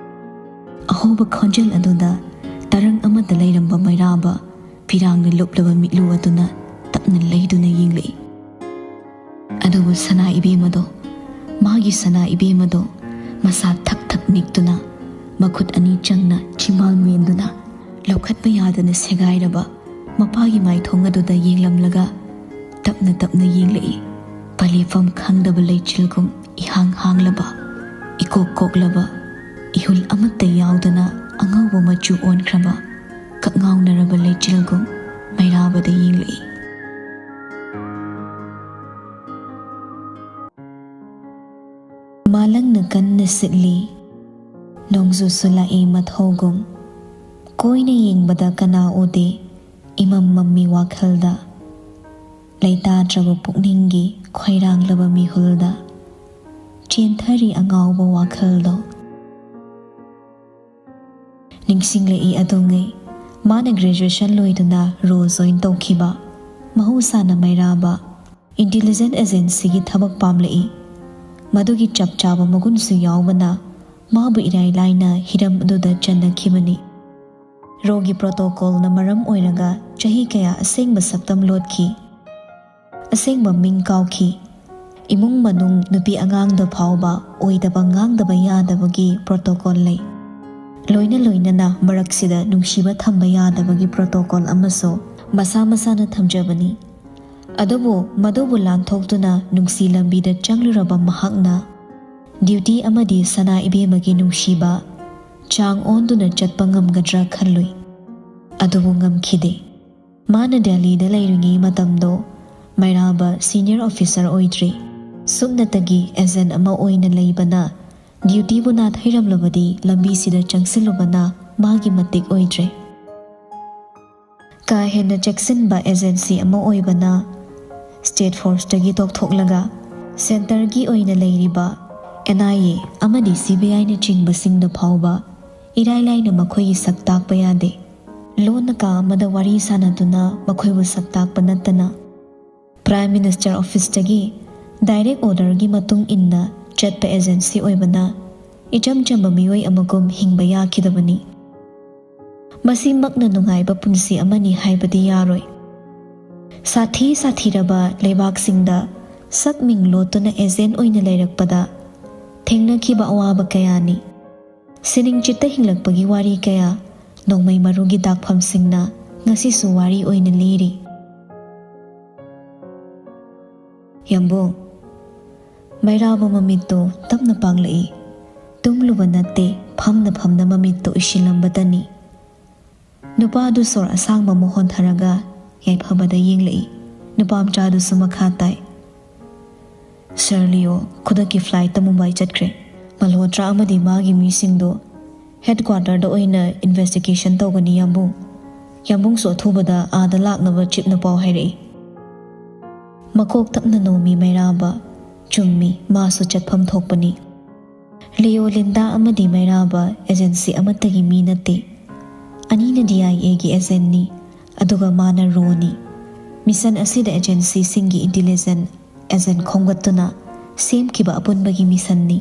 ꯑꯍꯧꯕ ꯈꯣꯟꯖꯦꯜ ꯑꯗꯨꯗ ꯇꯔꯪ ꯑꯃꯗ ꯂꯩꯔꯝꯕ ꯃꯩꯔꯥꯕ ꯐꯤꯔꯥꯡꯅ ꯂꯨꯞꯂꯕ ꯃꯤꯠꯂꯨ ꯑꯗꯨꯅ ꯇꯞꯅ ꯂꯩꯗꯨꯅ ꯌꯦꯡꯂꯛꯏ꯫ ꯑꯗꯨꯕꯨ ꯁꯅꯥ ꯏꯕꯦꯝꯃꯗꯣ, ꯃꯥꯒꯤ ꯁꯅꯥ ꯏꯕꯦꯝꯃꯗꯣ ꯃꯁꯥ ꯊꯛ ꯊꯛ ꯅꯤꯛꯇꯨꯅ ꯃꯈꯨꯠ ꯑꯅꯤ ꯆꯪꯅ ꯆꯤꯝꯕꯥꯜ ꯃꯦꯟꯗꯨꯅ ꯂꯧꯈꯠꯄ ꯌꯥꯗꯅ ꯁꯦꯒꯥꯏꯔꯕ ꯃꯄꯥꯒꯤ ꯃꯥꯏꯊꯣꯡ ꯑꯗꯨꯗ ꯌꯦꯡꯂꯝꯂꯒ ꯇꯞꯅ ꯇꯞꯅ ꯌꯦꯡꯂꯛꯏ꯫ ꯄꯂꯦꯐꯝ ꯈꯪꯗꯕ ꯂꯩꯆꯤꯜꯒꯨꯝ ꯏꯍꯥꯡ ꯍꯥꯡꯂꯕ, ꯏꯀꯣꯛ ꯀꯣꯛꯂꯕ, ꯏꯍꯨꯜ ꯑꯃꯠꯇ ꯌꯥꯎꯗꯅ ꯑꯉꯧꯕ ꯃꯆꯨ ꯑꯣꯟꯈ꯭ꯔꯕ, ꯀꯛꯉꯥꯎꯅꯔꯕ ꯂꯩꯆꯤꯜꯒꯨꯝ ꯃꯩꯔꯥꯕꯗ ꯌꯦꯡꯂꯛꯏ꯫ ꯃꯥꯂꯪꯅ ꯀꯟꯅ ꯁꯤꯠꯂꯤ, ꯅꯣꯡꯖꯨꯁꯨ ꯂꯥꯛꯏ ꯃꯊꯧꯒꯨꯝ꯫ ꯀꯣꯏꯅ ꯌꯦꯡꯕꯗ ꯀꯅꯥ ꯎꯗꯦ, ꯏꯃꯝ ꯃꯝꯃꯤ ꯋꯥꯈꯜꯗ꯫ ꯂꯩꯇꯥꯗ꯭ꯔꯕ ꯄꯨꯛꯅꯤꯡꯒꯤ ꯈꯣꯏꯔꯥꯡꯂꯕ ꯃꯤꯍꯨꯜꯗ ꯆꯦꯟꯊꯔꯤ ꯑꯉꯥꯎꯕ ꯋꯥꯈꯜꯗꯣ꯫ ꯅꯤꯡꯁꯤꯡꯂꯛꯏ ꯑꯗꯨꯉꯩ ꯃꯥꯅ ꯒ꯭ꯔꯦꯖꯨꯑꯦꯁꯟ ꯂꯣꯏꯗꯨꯅ ꯔꯣ ꯖꯣꯏꯟ ꯇꯧꯈꯤꯕ꯫ ꯃꯍꯧꯁꯥꯅ ꯃꯩꯔꯥꯕ ꯏꯟꯇꯦꯂꯤꯖꯦꯟꯁ ꯑꯦꯖꯦꯟꯁꯤꯒꯤ ꯊꯕꯛ ꯄꯥꯝꯂꯛꯏ꯫ ꯃꯗꯨꯒꯤ ꯆꯞ ꯆꯥꯕ ꯃꯒꯨꯟꯁꯨ ꯌꯥꯎꯕꯅ ꯃꯥꯕꯨ ꯏꯔꯥꯏ ꯂꯥꯏꯅ ꯍꯤꯔꯝ ꯑꯗꯨꯗ ꯆꯟꯅꯈꯤꯕꯅꯤ꯫ ꯔꯣꯒꯤ ꯄ꯭ꯔꯣꯇꯣꯀꯣꯜꯅ ꯃꯔꯝ ꯑꯣꯏꯔꯒ ꯆꯍꯤ ꯀꯌꯥ ꯑꯁꯦꯡꯕ ꯁꯛꯇꯝ ꯂꯣꯠꯈꯤ꯫ ꯑꯁꯦꯡꯕ ꯃꯤꯡ ꯀꯥꯎꯈꯤ꯫ ꯏꯃꯨꯡ ꯃꯅꯨꯡ, ꯅꯨꯄꯤ ꯑꯉꯥꯡꯗ ꯐꯥꯎꯕ ꯑꯣꯏꯗꯕ ꯉꯥꯡꯗꯕ ꯌꯥꯗꯕꯒꯤ ꯄ꯭ꯔꯣꯇꯣꯀꯣꯜ ꯂꯩ꯫ ꯂꯣꯏꯅ ꯂꯣꯏꯅꯅ ꯃꯔꯛꯁꯤꯗ ꯅꯨꯡꯁꯤꯕ ꯊꯝꯕ ꯌꯥꯗꯕꯒꯤ ꯄ꯭ꯔꯣꯇꯣꯀꯣꯜ ꯑꯃꯁꯨ ꯃꯁꯥ ꯃꯁꯥꯅ ꯊꯝꯖꯕꯅꯤ꯫ ꯑꯗꯨꯕꯨ ꯃꯗꯨꯕꯨ ꯂꯥꯟꯊꯣꯛꯇꯨꯅ ꯅꯨꯡꯁꯤ ꯂꯝꯕꯤꯗ ꯆꯪꯂꯨꯔꯕ ꯃꯍꯥꯛꯅ ꯗ꯭ꯌꯨꯇꯤ ꯑꯃꯗꯤ ꯁꯅꯥ ꯏꯕꯦꯝꯃꯒꯤ ꯅꯨꯡꯁꯤꯕ ꯆꯥꯡ ꯑꯣꯟꯗꯨꯅ ꯆꯠꯄ ꯉꯝꯒꯗ꯭ꯔꯥ ꯈꯜꯂꯨꯏ꯫ ꯑꯗꯨꯕꯨ ꯉꯝꯈꯤꯗꯦ꯫ ꯃꯥꯅ ꯗꯦꯜꯂꯤꯗ ꯂꯩꯔꯤꯉꯩ ꯃꯇꯝꯗꯣ ꯃꯩꯔꯥꯕ ꯁꯤꯅꯤꯌꯔ ꯑꯣꯐꯤꯁꯔ ꯑꯣꯏꯗ꯭ꯔꯤ꯫ ꯁꯨꯞꯅꯇꯒꯤ ꯑꯦꯖꯦꯟ ꯑꯃ ꯑꯣꯏꯅ ꯂꯩꯕꯅ ꯗ꯭ꯌꯨꯇꯤꯕꯨ ꯅꯥꯊꯩꯔꯝꯂꯕꯗꯤ ꯂꯝꯕꯤꯁꯤꯗ ꯆꯪꯁꯤꯜꯂꯨꯕꯅ ꯃꯥꯒꯤ ꯃꯇꯤꯛ ꯑꯣꯏꯗ꯭ꯔꯦ꯫ ꯀꯥ ꯍꯦꯟꯅ ꯆꯦꯛꯁꯤꯟꯕ ꯑꯦꯖꯦꯟꯁꯤ ꯑꯃ ꯑꯣꯏꯕꯅ ꯁ꯭ꯇꯦꯠ ꯐꯣꯔꯁꯇꯒꯤ ꯇꯣꯛꯊꯣꯛꯂꯒ ꯁꯦꯟꯇꯔꯒꯤ ꯑꯣꯏꯅ ꯂꯩꯔꯤꯕ ꯑꯦꯟ ꯑꯥꯏ ꯑꯦ ꯑꯃꯗꯤ ꯁꯤ ꯕꯤ ꯑꯥꯏꯅꯆꯤꯡꯕꯁꯤꯡꯗ ꯐꯥꯎꯕ ꯏꯔꯥꯏ ꯂꯥꯏꯅ ꯃꯈꯣꯏꯒꯤ ꯁꯛ ꯇꯥꯛꯄ ꯌꯥꯗꯦ꯫ ꯂꯣꯟꯅ ꯀꯥ ꯑꯃꯗ ꯋꯥꯔꯤ ꯁꯥꯅꯗꯨꯅ ꯃꯈꯣꯏꯕꯨ ꯁꯛ ꯇꯥꯛꯄ ꯅꯠꯇꯅ ꯄ꯭ꯔꯥꯏꯝ ꯃꯤꯅꯤꯁꯇꯔ ꯑꯣꯐꯤꯁꯇꯒꯤ ꯗꯥꯏꯔꯦꯛ ꯑꯣꯔꯗꯔꯒꯤ ꯃꯇꯨꯡ ꯏꯟꯅ ꯆꯠꯄ ꯑꯦꯖꯦꯟꯁꯤ ꯑꯣꯏꯕꯅ ꯏꯆꯝ ꯆꯝꯕ ꯃꯤꯑꯣꯏ ꯑꯃꯒꯨꯝ ꯍꯤꯡꯕ ꯌꯥꯈꯤꯗꯕꯅꯤ꯫ ꯃꯁꯤꯃꯛꯅ ꯅꯨꯡꯉꯥꯏꯕ ꯄꯨꯟꯁꯤ ꯑꯃꯅꯤ ꯍꯥꯏꯕꯗꯤ ꯌꯥꯔꯣꯏ꯫ ꯁꯥꯊꯤ ꯁꯥꯊꯤꯔꯕ ꯂꯩꯕꯥꯛꯁꯤꯡꯗ ꯁꯛ ꯃꯤꯡ ꯂꯣꯠꯇꯨꯅ ꯑꯦꯖꯦꯟ ꯑꯣꯏꯅ ꯂꯩꯔꯛꯄꯗ ꯊꯦꯡꯅꯈꯤꯕ ꯑꯋꯥꯕ ꯀꯌꯥꯅꯤ꯫ ꯁꯤꯅꯤꯡ ꯆꯤꯠꯇ ꯍꯤꯡꯂꯛꯄꯒꯤ ꯋꯥꯔꯤ ꯀꯌꯥ ꯅꯣꯡꯃꯩ ꯃꯔꯨꯒꯤ ꯗꯥꯛꯐꯝꯁꯤꯡꯅ ꯉꯁꯤꯁꯨ ꯋꯥꯔꯤ ꯑꯣꯏꯅ ꯂꯤꯔꯤ꯫ ꯌꯥꯝꯕꯨꯡ, ꯃꯩꯔꯥꯕ ꯃꯃꯤꯠꯇꯨ ꯇꯞꯅ ꯄꯥꯡꯂꯛꯏ꯫ ꯇꯨꯝꯂꯨꯕ ꯅꯠꯇꯦ, ꯐꯝꯅ ꯐꯝꯅ ꯃꯃꯤꯠꯇꯨ ꯎꯏꯁꯤꯜꯂꯝꯕꯇꯅꯤ꯫ ꯅꯨꯄꯥꯗꯨ ꯁꯣꯔ ꯑꯁꯥꯡꯕ ꯑꯃ ꯍꯣꯟꯊꯔꯒ ꯌꯥꯏꯐꯕꯗ ꯌꯦꯡꯂꯛꯏ꯫ ꯅꯨꯄꯥ ꯃꯆꯥꯗꯨꯁꯨ ꯃꯈꯥ ꯇꯥꯏ꯫ ꯁꯔ ꯂꯤꯑꯣ ꯈꯨꯗꯛꯀꯤ ꯐ꯭ꯂꯥꯏꯠꯇ ꯃꯨꯝꯕꯥꯏ ꯆꯠꯈ꯭ꯔꯦ꯫ ꯃꯜꯍꯣꯇ꯭ꯔꯥ ꯑꯃꯗꯤ ꯃꯥꯒꯤ ꯃꯤꯁꯤꯡꯗꯨ ꯍꯦꯗꯀ꯭ꯋꯥꯇꯔꯗ ꯑꯣꯏꯅ ꯏꯟꯚꯦꯁꯇꯤꯒꯦꯁꯟ ꯇꯧꯒꯅꯤ, ꯌꯥꯝꯕꯨꯡ꯫ ꯌꯥꯝꯕꯨꯡꯁꯨ ꯑꯊꯨꯕꯗ ꯑꯥꯗ ꯂꯥꯛꯅꯕ ꯆꯤꯞꯅ ꯄꯥꯎ ꯍꯥꯏꯔꯛꯏ꯫ ꯃꯀꯣꯛ ꯇꯞꯅ ꯅꯣꯝꯃꯤ ꯃꯩꯔꯥꯕ꯫ ꯆꯨꯝꯃꯤ, ꯃꯥꯁꯨ ꯆꯠꯐꯝ ꯊꯣꯛꯄꯅꯤ꯫ ꯂꯤꯑꯣ, ꯂꯤꯟꯗꯥ ꯑꯃꯗꯤ ꯃꯩꯔꯥꯕ ꯑꯦꯖꯦꯟꯁꯤ ꯑꯃꯠꯇꯒꯤ ꯃꯤ ꯅꯠꯇꯦ꯫ ꯑꯅꯤꯅ ꯗꯤ ꯑꯥꯏ ꯑꯦꯒꯤ ꯑꯦꯖꯦꯟꯅꯤ, ꯑꯗꯨꯒ ꯃꯥꯅ ꯔꯣꯅꯤ꯫ ꯃꯤꯁꯟ ꯑꯁꯤꯗ ꯑꯦꯖꯦꯟꯁꯤꯁꯤꯡꯒꯤ ꯏꯟꯇꯤꯂꯤꯖꯦꯟ ꯑꯦꯖꯦꯟ ꯈꯣꯝꯒꯠꯇꯨꯅ ꯁꯦꯝꯈꯤꯕ ꯑꯄꯨꯟꯕꯒꯤ ꯃꯤꯁꯟꯅꯤ꯫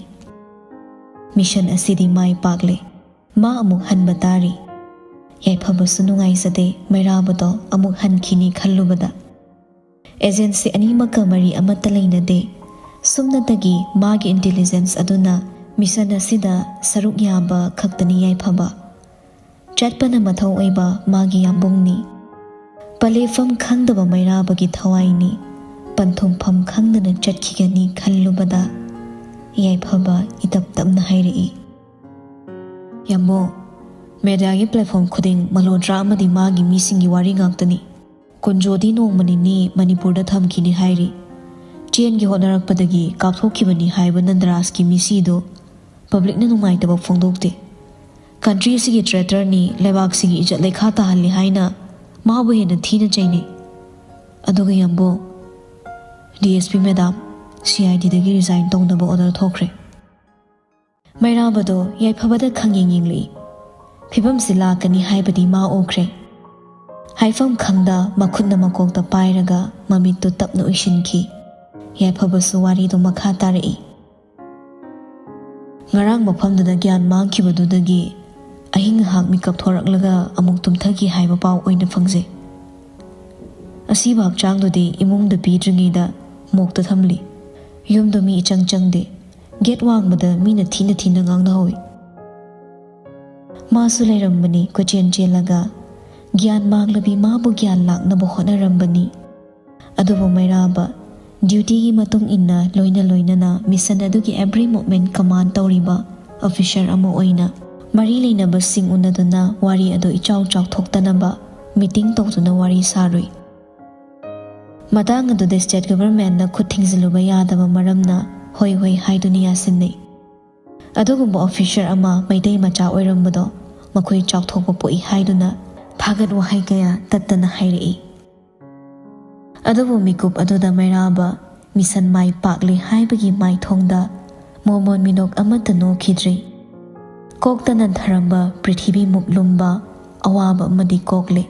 ꯃꯤꯁꯟ ꯑꯁꯤꯗꯤ ꯃꯥꯏ ꯄꯥꯛꯂꯦ꯫ ꯃꯥ ꯑꯃꯨꯛ ꯍꯟꯕ ꯇꯥꯔꯤ꯫ ꯌꯥꯏꯐꯕꯁꯨ ꯅꯨꯡꯉꯥꯏꯖꯗꯦ, ꯃꯩꯔꯥꯕꯗꯣ ꯑꯃꯨꯛ ꯍꯟꯈꯤꯅꯤ ꯈꯜꯂꯨꯕꯗ꯫ ꯑꯦꯖꯦꯟꯁꯤ ꯑꯅꯤꯃꯛꯀ ꯃꯔꯤ ꯑꯃꯠꯇ ꯂꯩꯅꯗꯦ꯫ ꯁꯨꯞꯅꯇꯒꯤ ꯃꯥꯒꯤ ꯏꯟꯇꯤꯂꯤꯖꯦꯟꯁ ꯑꯗꯨꯅ ꯃꯤꯁꯟ ꯑꯁꯤꯗ ꯁꯔꯨꯛ ꯌꯥꯕ ꯈꯛꯇꯅꯤ ꯌꯥꯏꯐꯕ꯫ ꯆꯠꯄꯅ ꯃꯊꯧ ꯑꯣꯏꯕ ꯃꯥꯒꯤ ꯌꯥꯝꯕꯨꯡꯅꯤ꯫ ꯄꯂꯦꯐꯝ ꯈꯪꯗꯕ ꯃꯩꯔꯥꯕꯒꯤ ꯊꯋꯥꯏꯅꯤ꯫ ꯄꯟꯊꯨꯡꯐꯝ ꯈꯪꯗꯅ ꯆꯠꯈꯤꯒꯅꯤ ꯈꯜꯂꯨꯕꯗ ꯌꯥꯏꯐꯕ ꯏꯇꯞ ꯇꯞꯅ ꯍꯥꯏꯔꯛꯏ꯫ ꯌꯥꯝꯕꯨꯡ, ꯃꯦꯗꯤꯌꯥꯒꯤ ꯄ꯭ꯂꯦꯠꯐꯣꯝ ꯈꯨꯗꯤꯡ ꯃꯜꯍꯣꯇ꯭ꯔꯥ ꯑꯃꯗꯤ ꯃꯥꯒꯤ ꯃꯤꯁꯤꯡꯒꯤ ꯋꯥꯔꯤ ꯉꯥꯛꯇꯅꯤ꯫ ꯀꯨꯟꯖꯣꯗꯤ ꯅꯣꯡꯃ ꯅꯤꯅꯤ ꯃꯅꯤꯄꯨꯔꯗ ꯊꯝꯈꯤꯅꯤ ꯍꯥꯏꯔꯤ꯫ ꯆꯦꯟꯒꯦ ꯍꯣꯠꯅꯔꯛꯄꯗꯒꯤ ꯀꯥꯞꯊꯣꯛꯈꯤꯕꯅꯤ ꯍꯥꯏꯕ ꯅꯟꯗꯔꯥꯖꯀꯤ ꯃꯤꯁꯤꯗꯨ ꯄꯕ꯭ꯂꯤꯛꯅ ꯅꯨꯡꯉꯥꯏꯇꯕ ꯐꯣꯡꯗꯣꯛꯇꯦ꯫ ꯀꯟꯇ꯭ꯔꯤ ꯑꯁꯤꯒꯤ ꯇ꯭ꯔꯦꯇꯔꯅꯤ, ꯂꯩꯕꯥꯛꯁꯤꯒꯤ ꯏꯖꯠ ꯂꯩꯈꯥ ꯇꯥꯍꯜꯂꯤ ꯍꯥꯏꯅ ꯃꯥꯕꯨ ꯍꯦꯟꯅ ꯊꯤꯅ ꯆꯩꯅꯩ꯫ ꯑꯗꯨꯒ ꯌꯥꯝꯕꯨꯡ, D S P madam, C I ꯗꯤꯗꯒꯤ resign ꯇꯧꯅꯕ ꯑꯣꯔꯗꯔ ꯊꯣꯛꯈ꯭ꯔꯦ꯫ ꯃꯩꯔꯥꯕꯗꯣ ꯌꯥꯏꯐꯕꯗ ꯈꯪꯌꯦꯡ ꯌꯦꯡꯂꯛꯏ꯫ ꯐꯤꯕꯝꯁꯤ ꯂꯥꯛꯀꯅꯤ ꯍꯥꯏꯕꯗꯤ ꯃꯥ ꯎꯈ꯭ꯔꯦ꯫ ꯍꯥꯏꯐꯝ ꯈꯪꯗ ꯃꯈꯨꯠꯅ ꯃꯀꯣꯛꯇ ꯄꯥꯏꯔꯒ ꯃꯃꯤꯠꯇꯨ ꯇꯞꯅ ꯎꯏꯁꯤꯟꯈꯤ꯫ ꯌꯥꯏꯐꯕꯁꯨ ꯋꯥꯔꯤꯗꯨ ꯃꯈꯥ ꯇꯥꯔꯛꯏ꯫ ꯉꯔꯥꯡ ꯃꯐꯝꯗꯨꯗ ꯒ꯭ꯌꯥꯟ ꯃꯥꯡꯈꯤꯕꯗꯨꯗꯒꯤ ꯑꯍꯤꯡ ꯉꯥꯏꯍꯥꯛ ꯃꯤꯀꯞ ꯊꯣꯔꯛꯂꯒ ꯑꯃꯨꯛ ꯇꯨꯝꯊꯈꯤ ꯍꯥꯏꯕ ꯄꯥꯎ ꯑꯣꯏꯅ ꯐꯪꯖꯩ꯫ ꯑꯁꯤꯕ ꯍꯛꯆꯥꯡꯗꯨꯗꯤ ꯏꯃꯨꯡꯗ ꯄꯤꯗ꯭ꯔꯤꯉꯩꯗ ꯃꯣꯛꯇ ꯊꯝꯂꯤ꯫ ꯌꯨꯝꯗ ꯃꯤ ꯏꯆꯪ ꯆꯪꯗꯦ꯫ ꯒꯦꯠ ꯋꯥꯡꯃꯗ ꯃꯤꯅ ꯊꯤꯅ ꯊꯤꯅ ꯉꯥꯡꯅꯍꯧꯏ꯫ ꯃꯥꯁꯨ ꯂꯩꯔꯝꯕꯅꯤ ꯀꯣꯏꯆꯦꯟ ꯆꯦꯜꯂꯒ꯫ ꯒ꯭ꯌꯥꯟ ꯃꯥꯡꯂꯕꯤ ꯃꯥꯕꯨ ꯒ꯭ꯌꯥꯟ ꯂꯥꯛꯅꯕ ꯍꯣꯠꯅꯔꯝꯕꯅꯤ꯫ ꯑꯗꯨꯕꯨ ꯃꯩꯔꯥꯕ, ꯗ꯭ꯌꯨꯇꯤꯒꯤ ꯃꯇꯨꯡ ꯏꯟꯅ ꯂꯣꯏꯅ ꯂꯣꯏꯅꯅ ꯃꯤꯁꯟ ꯑꯗꯨꯒꯤ ꯑꯦꯚ꯭ꯔꯤ ꯃꯨꯚꯃꯦꯟꯠ ꯀꯃꯥꯟ ꯇꯧꯔꯤꯕ ꯑꯣꯐꯤꯁꯔ ꯑꯃ ꯑꯣꯏꯅ ꯃꯔꯤ ꯂꯩꯅꯕꯁꯤꯡ ꯎꯅꯗꯨꯅ ꯋꯥꯔꯤ ꯑꯗꯨ ꯏꯆꯥꯎ ꯆꯥꯎꯊꯣꯛꯇꯅꯕ ꯃꯤꯇꯤꯡ ꯇꯧꯗꯨꯅ ꯋꯥꯔꯤ ꯁꯥꯔꯨꯏ꯫ ꯃꯇꯥꯡ ꯑꯗꯨꯗ ꯁ꯭ꯇꯦꯠ ꯒꯚꯔꯟꯃꯦꯟꯠꯅ ꯈꯨꯠ ꯊꯤꯡꯖꯤꯜꯂꯨꯕ ꯌꯥꯗꯕ ꯃꯔꯝꯅ ꯍꯣꯏ ꯍꯣꯏ ꯍꯥꯏꯗꯨꯅ ꯌꯥꯁꯤꯟꯅꯩ꯫ ꯑꯗꯨꯒꯨꯝꯕ ꯑꯣꯐꯤꯁꯔ ꯑꯃ ꯃꯩꯇꯩ ꯃꯆꯥ ꯑꯣꯏꯔꯝꯕꯗꯣ ꯃꯈꯣꯏ ꯆꯥꯎꯊꯣꯛꯄ ꯄꯣꯛꯏ ꯍꯥꯏꯗꯨꯅ ꯊꯥꯒꯠ ꯋꯥꯍꯩ ꯀꯌꯥ ꯇꯠꯇꯅ ꯍꯥꯏꯔꯛꯏ꯫ ꯑꯗꯨꯕꯨ ꯃꯤꯀꯨꯞ ꯑꯗꯨꯗ ꯃꯩꯔꯥꯕ ꯃꯤꯁꯟ ꯃꯥꯏ ꯄꯥꯛꯂꯦ ꯍꯥꯏꯕꯒꯤ ꯃꯥꯏꯊꯣꯡꯗ ꯃꯣꯃꯣꯟ ꯃꯤꯅꯣꯛ ꯑꯃꯠꯇ ꯅꯣꯛꯈꯤꯗ꯭ꯔꯤ꯫ ꯀꯣꯛꯇ ꯅꯟꯊꯔꯝꯕ ꯄ꯭ꯔꯤꯊꯤꯕꯤꯃꯨꯛ ꯂꯨꯝꯕ ꯑꯋꯥꯕ ꯑꯃꯗꯤ ꯀꯣꯛꯂꯦ꯫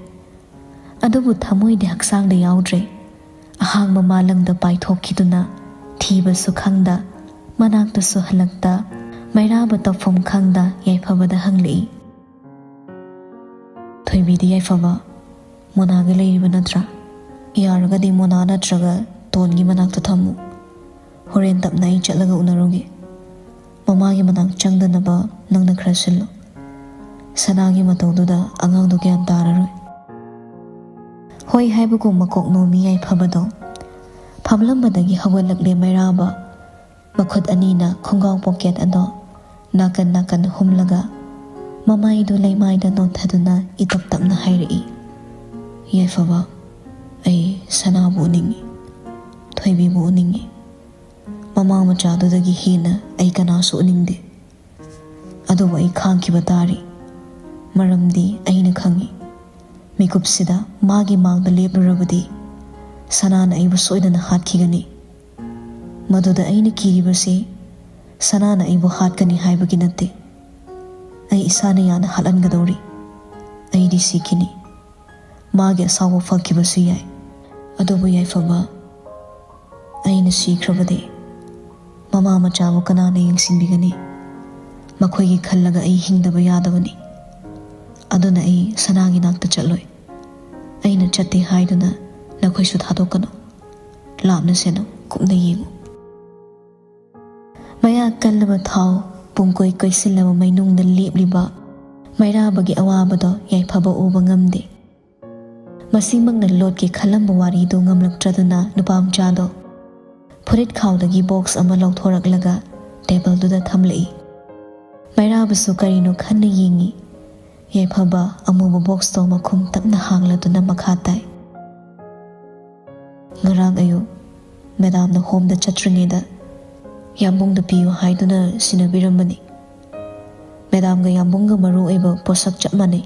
ꯑꯗꯨꯕꯨ ꯊꯃꯣꯏꯗꯤ ꯍꯛꯆꯥꯡꯗ ꯌꯥꯎꯗ꯭ꯔꯦ꯫ ꯑꯍꯥꯡꯕ ꯃꯥꯂꯪꯗ ꯄꯥꯏꯊꯣꯛꯈꯤꯗꯨꯅ ꯊꯤꯕꯁꯨ ꯈꯪꯗ, ꯃꯅꯥꯛꯇꯁꯨ ꯍꯜꯂꯛꯇ, ꯃꯩꯔꯥꯕ ꯇꯧꯐꯝ ꯈꯪꯗ ꯌꯥꯏꯐꯕꯗ ꯍꯪꯂꯛꯏ꯫ "ꯊꯣꯏꯕꯤꯗꯤ ꯌꯥꯏꯐꯕ ꯃꯣꯅꯥꯒ ꯂꯩꯔꯤꯕ ꯅꯠꯇ꯭ꯔꯥ? ꯌꯥꯔꯒꯗꯤ ꯃꯣꯅꯥ ꯅꯠꯇ꯭ꯔꯒ ꯇꯣꯟꯒꯤ ꯃꯅꯥꯛꯇ ꯊꯝꯃꯨ꯫ ꯍꯣꯔꯦꯟ ꯇꯞꯅ ꯑꯩ ꯆꯠꯂꯒ ꯎꯅꯔꯨꯒꯦ꯫ ꯃꯃꯥꯒꯤ ꯃꯅꯥꯛ ꯆꯪꯗꯅꯕ ꯅꯪꯅ ꯈꯔ ꯁꯤꯜꯂꯨ꯫ ꯁꯅꯥꯒꯤ ꯃꯇꯧꯗꯨꯗ ꯑꯉꯥꯡꯗꯨ ꯒ꯭ꯌꯥꯟ ꯇꯥꯔꯔꯣꯏ"꯫ ꯍꯣꯏ ꯍꯥꯏꯕꯒꯨꯝ ꯃꯀꯣꯛ ꯅꯣꯝꯃꯤ ꯌꯥꯏꯐꯕꯗꯣ꯫ ꯐꯝꯂꯝꯕꯗꯒꯤ ꯍꯧꯒꯠꯂꯛꯂꯦ ꯃꯩꯔꯥꯕ꯫ ꯃꯈꯨꯠ ꯑꯅꯤꯅ ꯈꯣꯡꯒ꯭ꯔꯥꯎ ꯄꯣꯀꯦꯠ ꯑꯗꯣ ꯅꯥꯀꯟ ꯅꯥꯀꯟ ꯍꯨꯝꯂꯒ ꯃꯃꯥꯏꯗꯨ ꯂꯩꯃꯥꯏꯗ ꯅꯣꯟꯊꯗꯨꯅ ꯏꯇꯞ ꯇꯞꯅ ꯍꯥꯏꯔꯛꯏ, "ꯌꯥꯏꯐꯕ, ꯑꯩ ꯁꯅꯥꯕꯨ ꯎꯅꯤꯡꯏ, ꯊꯣꯏꯕꯤꯕꯨ ꯎꯅꯤꯡꯏ꯫ ꯃꯃꯥ ꯃꯆꯥꯗꯨꯗꯒꯤ ꯍꯦꯟꯅ ꯑꯩ ꯀꯅꯥꯁꯨ ꯎꯅꯤꯡꯗꯦ꯫ ꯑꯗꯨꯕꯨ ꯑꯩ ꯈꯥꯡꯈꯤꯕ ꯇꯥꯔꯤ꯫ ꯃꯔꯝꯗꯤ ꯑꯩꯅ ꯈꯪꯏ, ꯃꯤꯀꯨꯞꯁꯤꯗ ꯃꯥꯒꯤ ꯃꯥꯡꯗ ꯂꯦꯞꯂꯨꯔꯕꯗꯤ ꯁꯅꯥꯅ ꯑꯩꯕꯨ ꯁꯣꯏꯗꯅ ꯍꯥꯠꯈꯤꯒꯅꯤ꯫ ꯃꯗꯨꯗ ꯑꯩꯅ ꯀꯤꯔꯤꯕꯁꯤ ꯁꯅꯥꯅ ꯑꯩꯕꯨ ꯍꯥꯠꯀꯅꯤ ꯍꯥꯏꯕꯒꯤ ꯅꯠꯇꯦ꯫ ꯑꯩ ꯏꯁꯥꯅ ꯌꯥꯅ ꯍꯥꯠꯍꯟꯒꯗꯧꯔꯤ꯫ ꯑꯩꯗꯤ ꯁꯤꯈꯤꯅꯤ꯫ ꯃꯥꯒꯤ ꯑꯁꯥꯎꯕ ꯐꯈꯤꯕꯁꯨ ꯌꯥꯏ꯫ ꯑꯗꯨꯕꯨ ꯌꯥꯏꯐꯕ, ꯑꯩꯅ ꯁꯤꯈ꯭ꯔꯕꯗꯤ ꯃꯃꯥ ꯃꯆꯥꯕꯨ ꯀꯅꯥꯅ ꯌꯦꯡꯁꯤꯟꯕꯤꯒꯅꯤ? ꯃꯈꯣꯏꯒꯤ ꯈꯜꯂꯒ ꯑꯩ ꯍꯤꯡꯗꯕ ꯌꯥꯗꯕꯅꯤ꯫ ꯑꯗꯨꯅ ꯑꯩ ꯁꯅꯥꯒꯤ ꯅꯥꯛꯇ ꯆꯠꯂꯣꯏ꯫ ꯑꯩꯅ ꯆꯠꯇꯦ ꯍꯥꯏꯗꯨꯅ ꯅꯈꯣꯏꯁꯨ ꯊꯥꯗꯣꯛꯀꯅꯨ꯫ ꯂꯥꯞꯅ ꯁꯦꯟꯅꯧ, ꯀꯨꯞꯅ ꯌꯦꯡꯉꯨ"꯫ ꯃꯌꯥ ꯀꯜꯂꯕ ꯊꯥꯎ ꯄꯨꯡꯀꯣꯏ ꯀꯣꯏꯁꯤꯜꯂꯕ ꯃꯩꯅꯨꯡꯗ ꯂꯦꯞꯂꯤꯕ ꯃꯩꯔꯥꯕꯒꯤ ꯑꯋꯥꯕꯗꯣ ꯌꯥꯏꯐꯕ ꯎꯕ ꯉꯝꯗꯦ꯫ ꯃꯁꯤꯃꯛꯅ ꯂꯣꯠꯀꯦ ꯈꯜꯂꯝꯕ ꯋꯥꯔꯤꯗꯨ ꯉꯝꯂꯛꯇ꯭ꯔꯗꯨꯅ ꯅꯨꯄꯥ ꯃꯆꯥꯗꯣ ꯐꯨꯔꯤꯠ ꯈꯥꯎꯗꯒꯤ ꯕꯣꯛꯁ ꯑꯃ ꯂꯧꯊꯣꯔꯛꯂꯒ ꯇꯦꯕꯜꯗꯨꯗ ꯊꯝꯂꯛꯏ꯫ ꯃꯩꯔꯥꯕꯁꯨ ꯀꯔꯤꯅꯣ ꯈꯟꯅ ꯌꯦꯡꯏ꯫ ꯌꯥꯏꯐꯕ ꯑꯃꯨꯕ ꯕꯣꯛꯁꯇꯣ ꯃꯈꯨꯝ ꯇꯞꯅ ꯍꯥꯡꯂꯗꯨꯅ ꯃꯈꯥ ꯇꯥꯏ꯫ "ꯉꯔꯥꯡ ꯑꯌꯨꯛ ꯃꯦꯗꯥꯝꯅ ꯍꯣꯝꯗ ꯆꯠꯇ꯭ꯔꯤꯉꯩꯗ ꯌꯥꯝꯕꯨꯡꯗ ꯄꯤꯌꯨ ꯍꯥꯏꯗꯨꯅ ꯁꯤꯟꯅꯕꯤꯔꯝꯕꯅꯤ꯫ ꯃꯦꯗꯥꯝꯒ ꯌꯥꯝꯕꯨꯡꯒ ꯃꯔꯨ ꯑꯣꯏꯕ ꯄꯣꯠꯁꯛ ꯆꯞ ꯃꯥꯟꯅꯩ꯫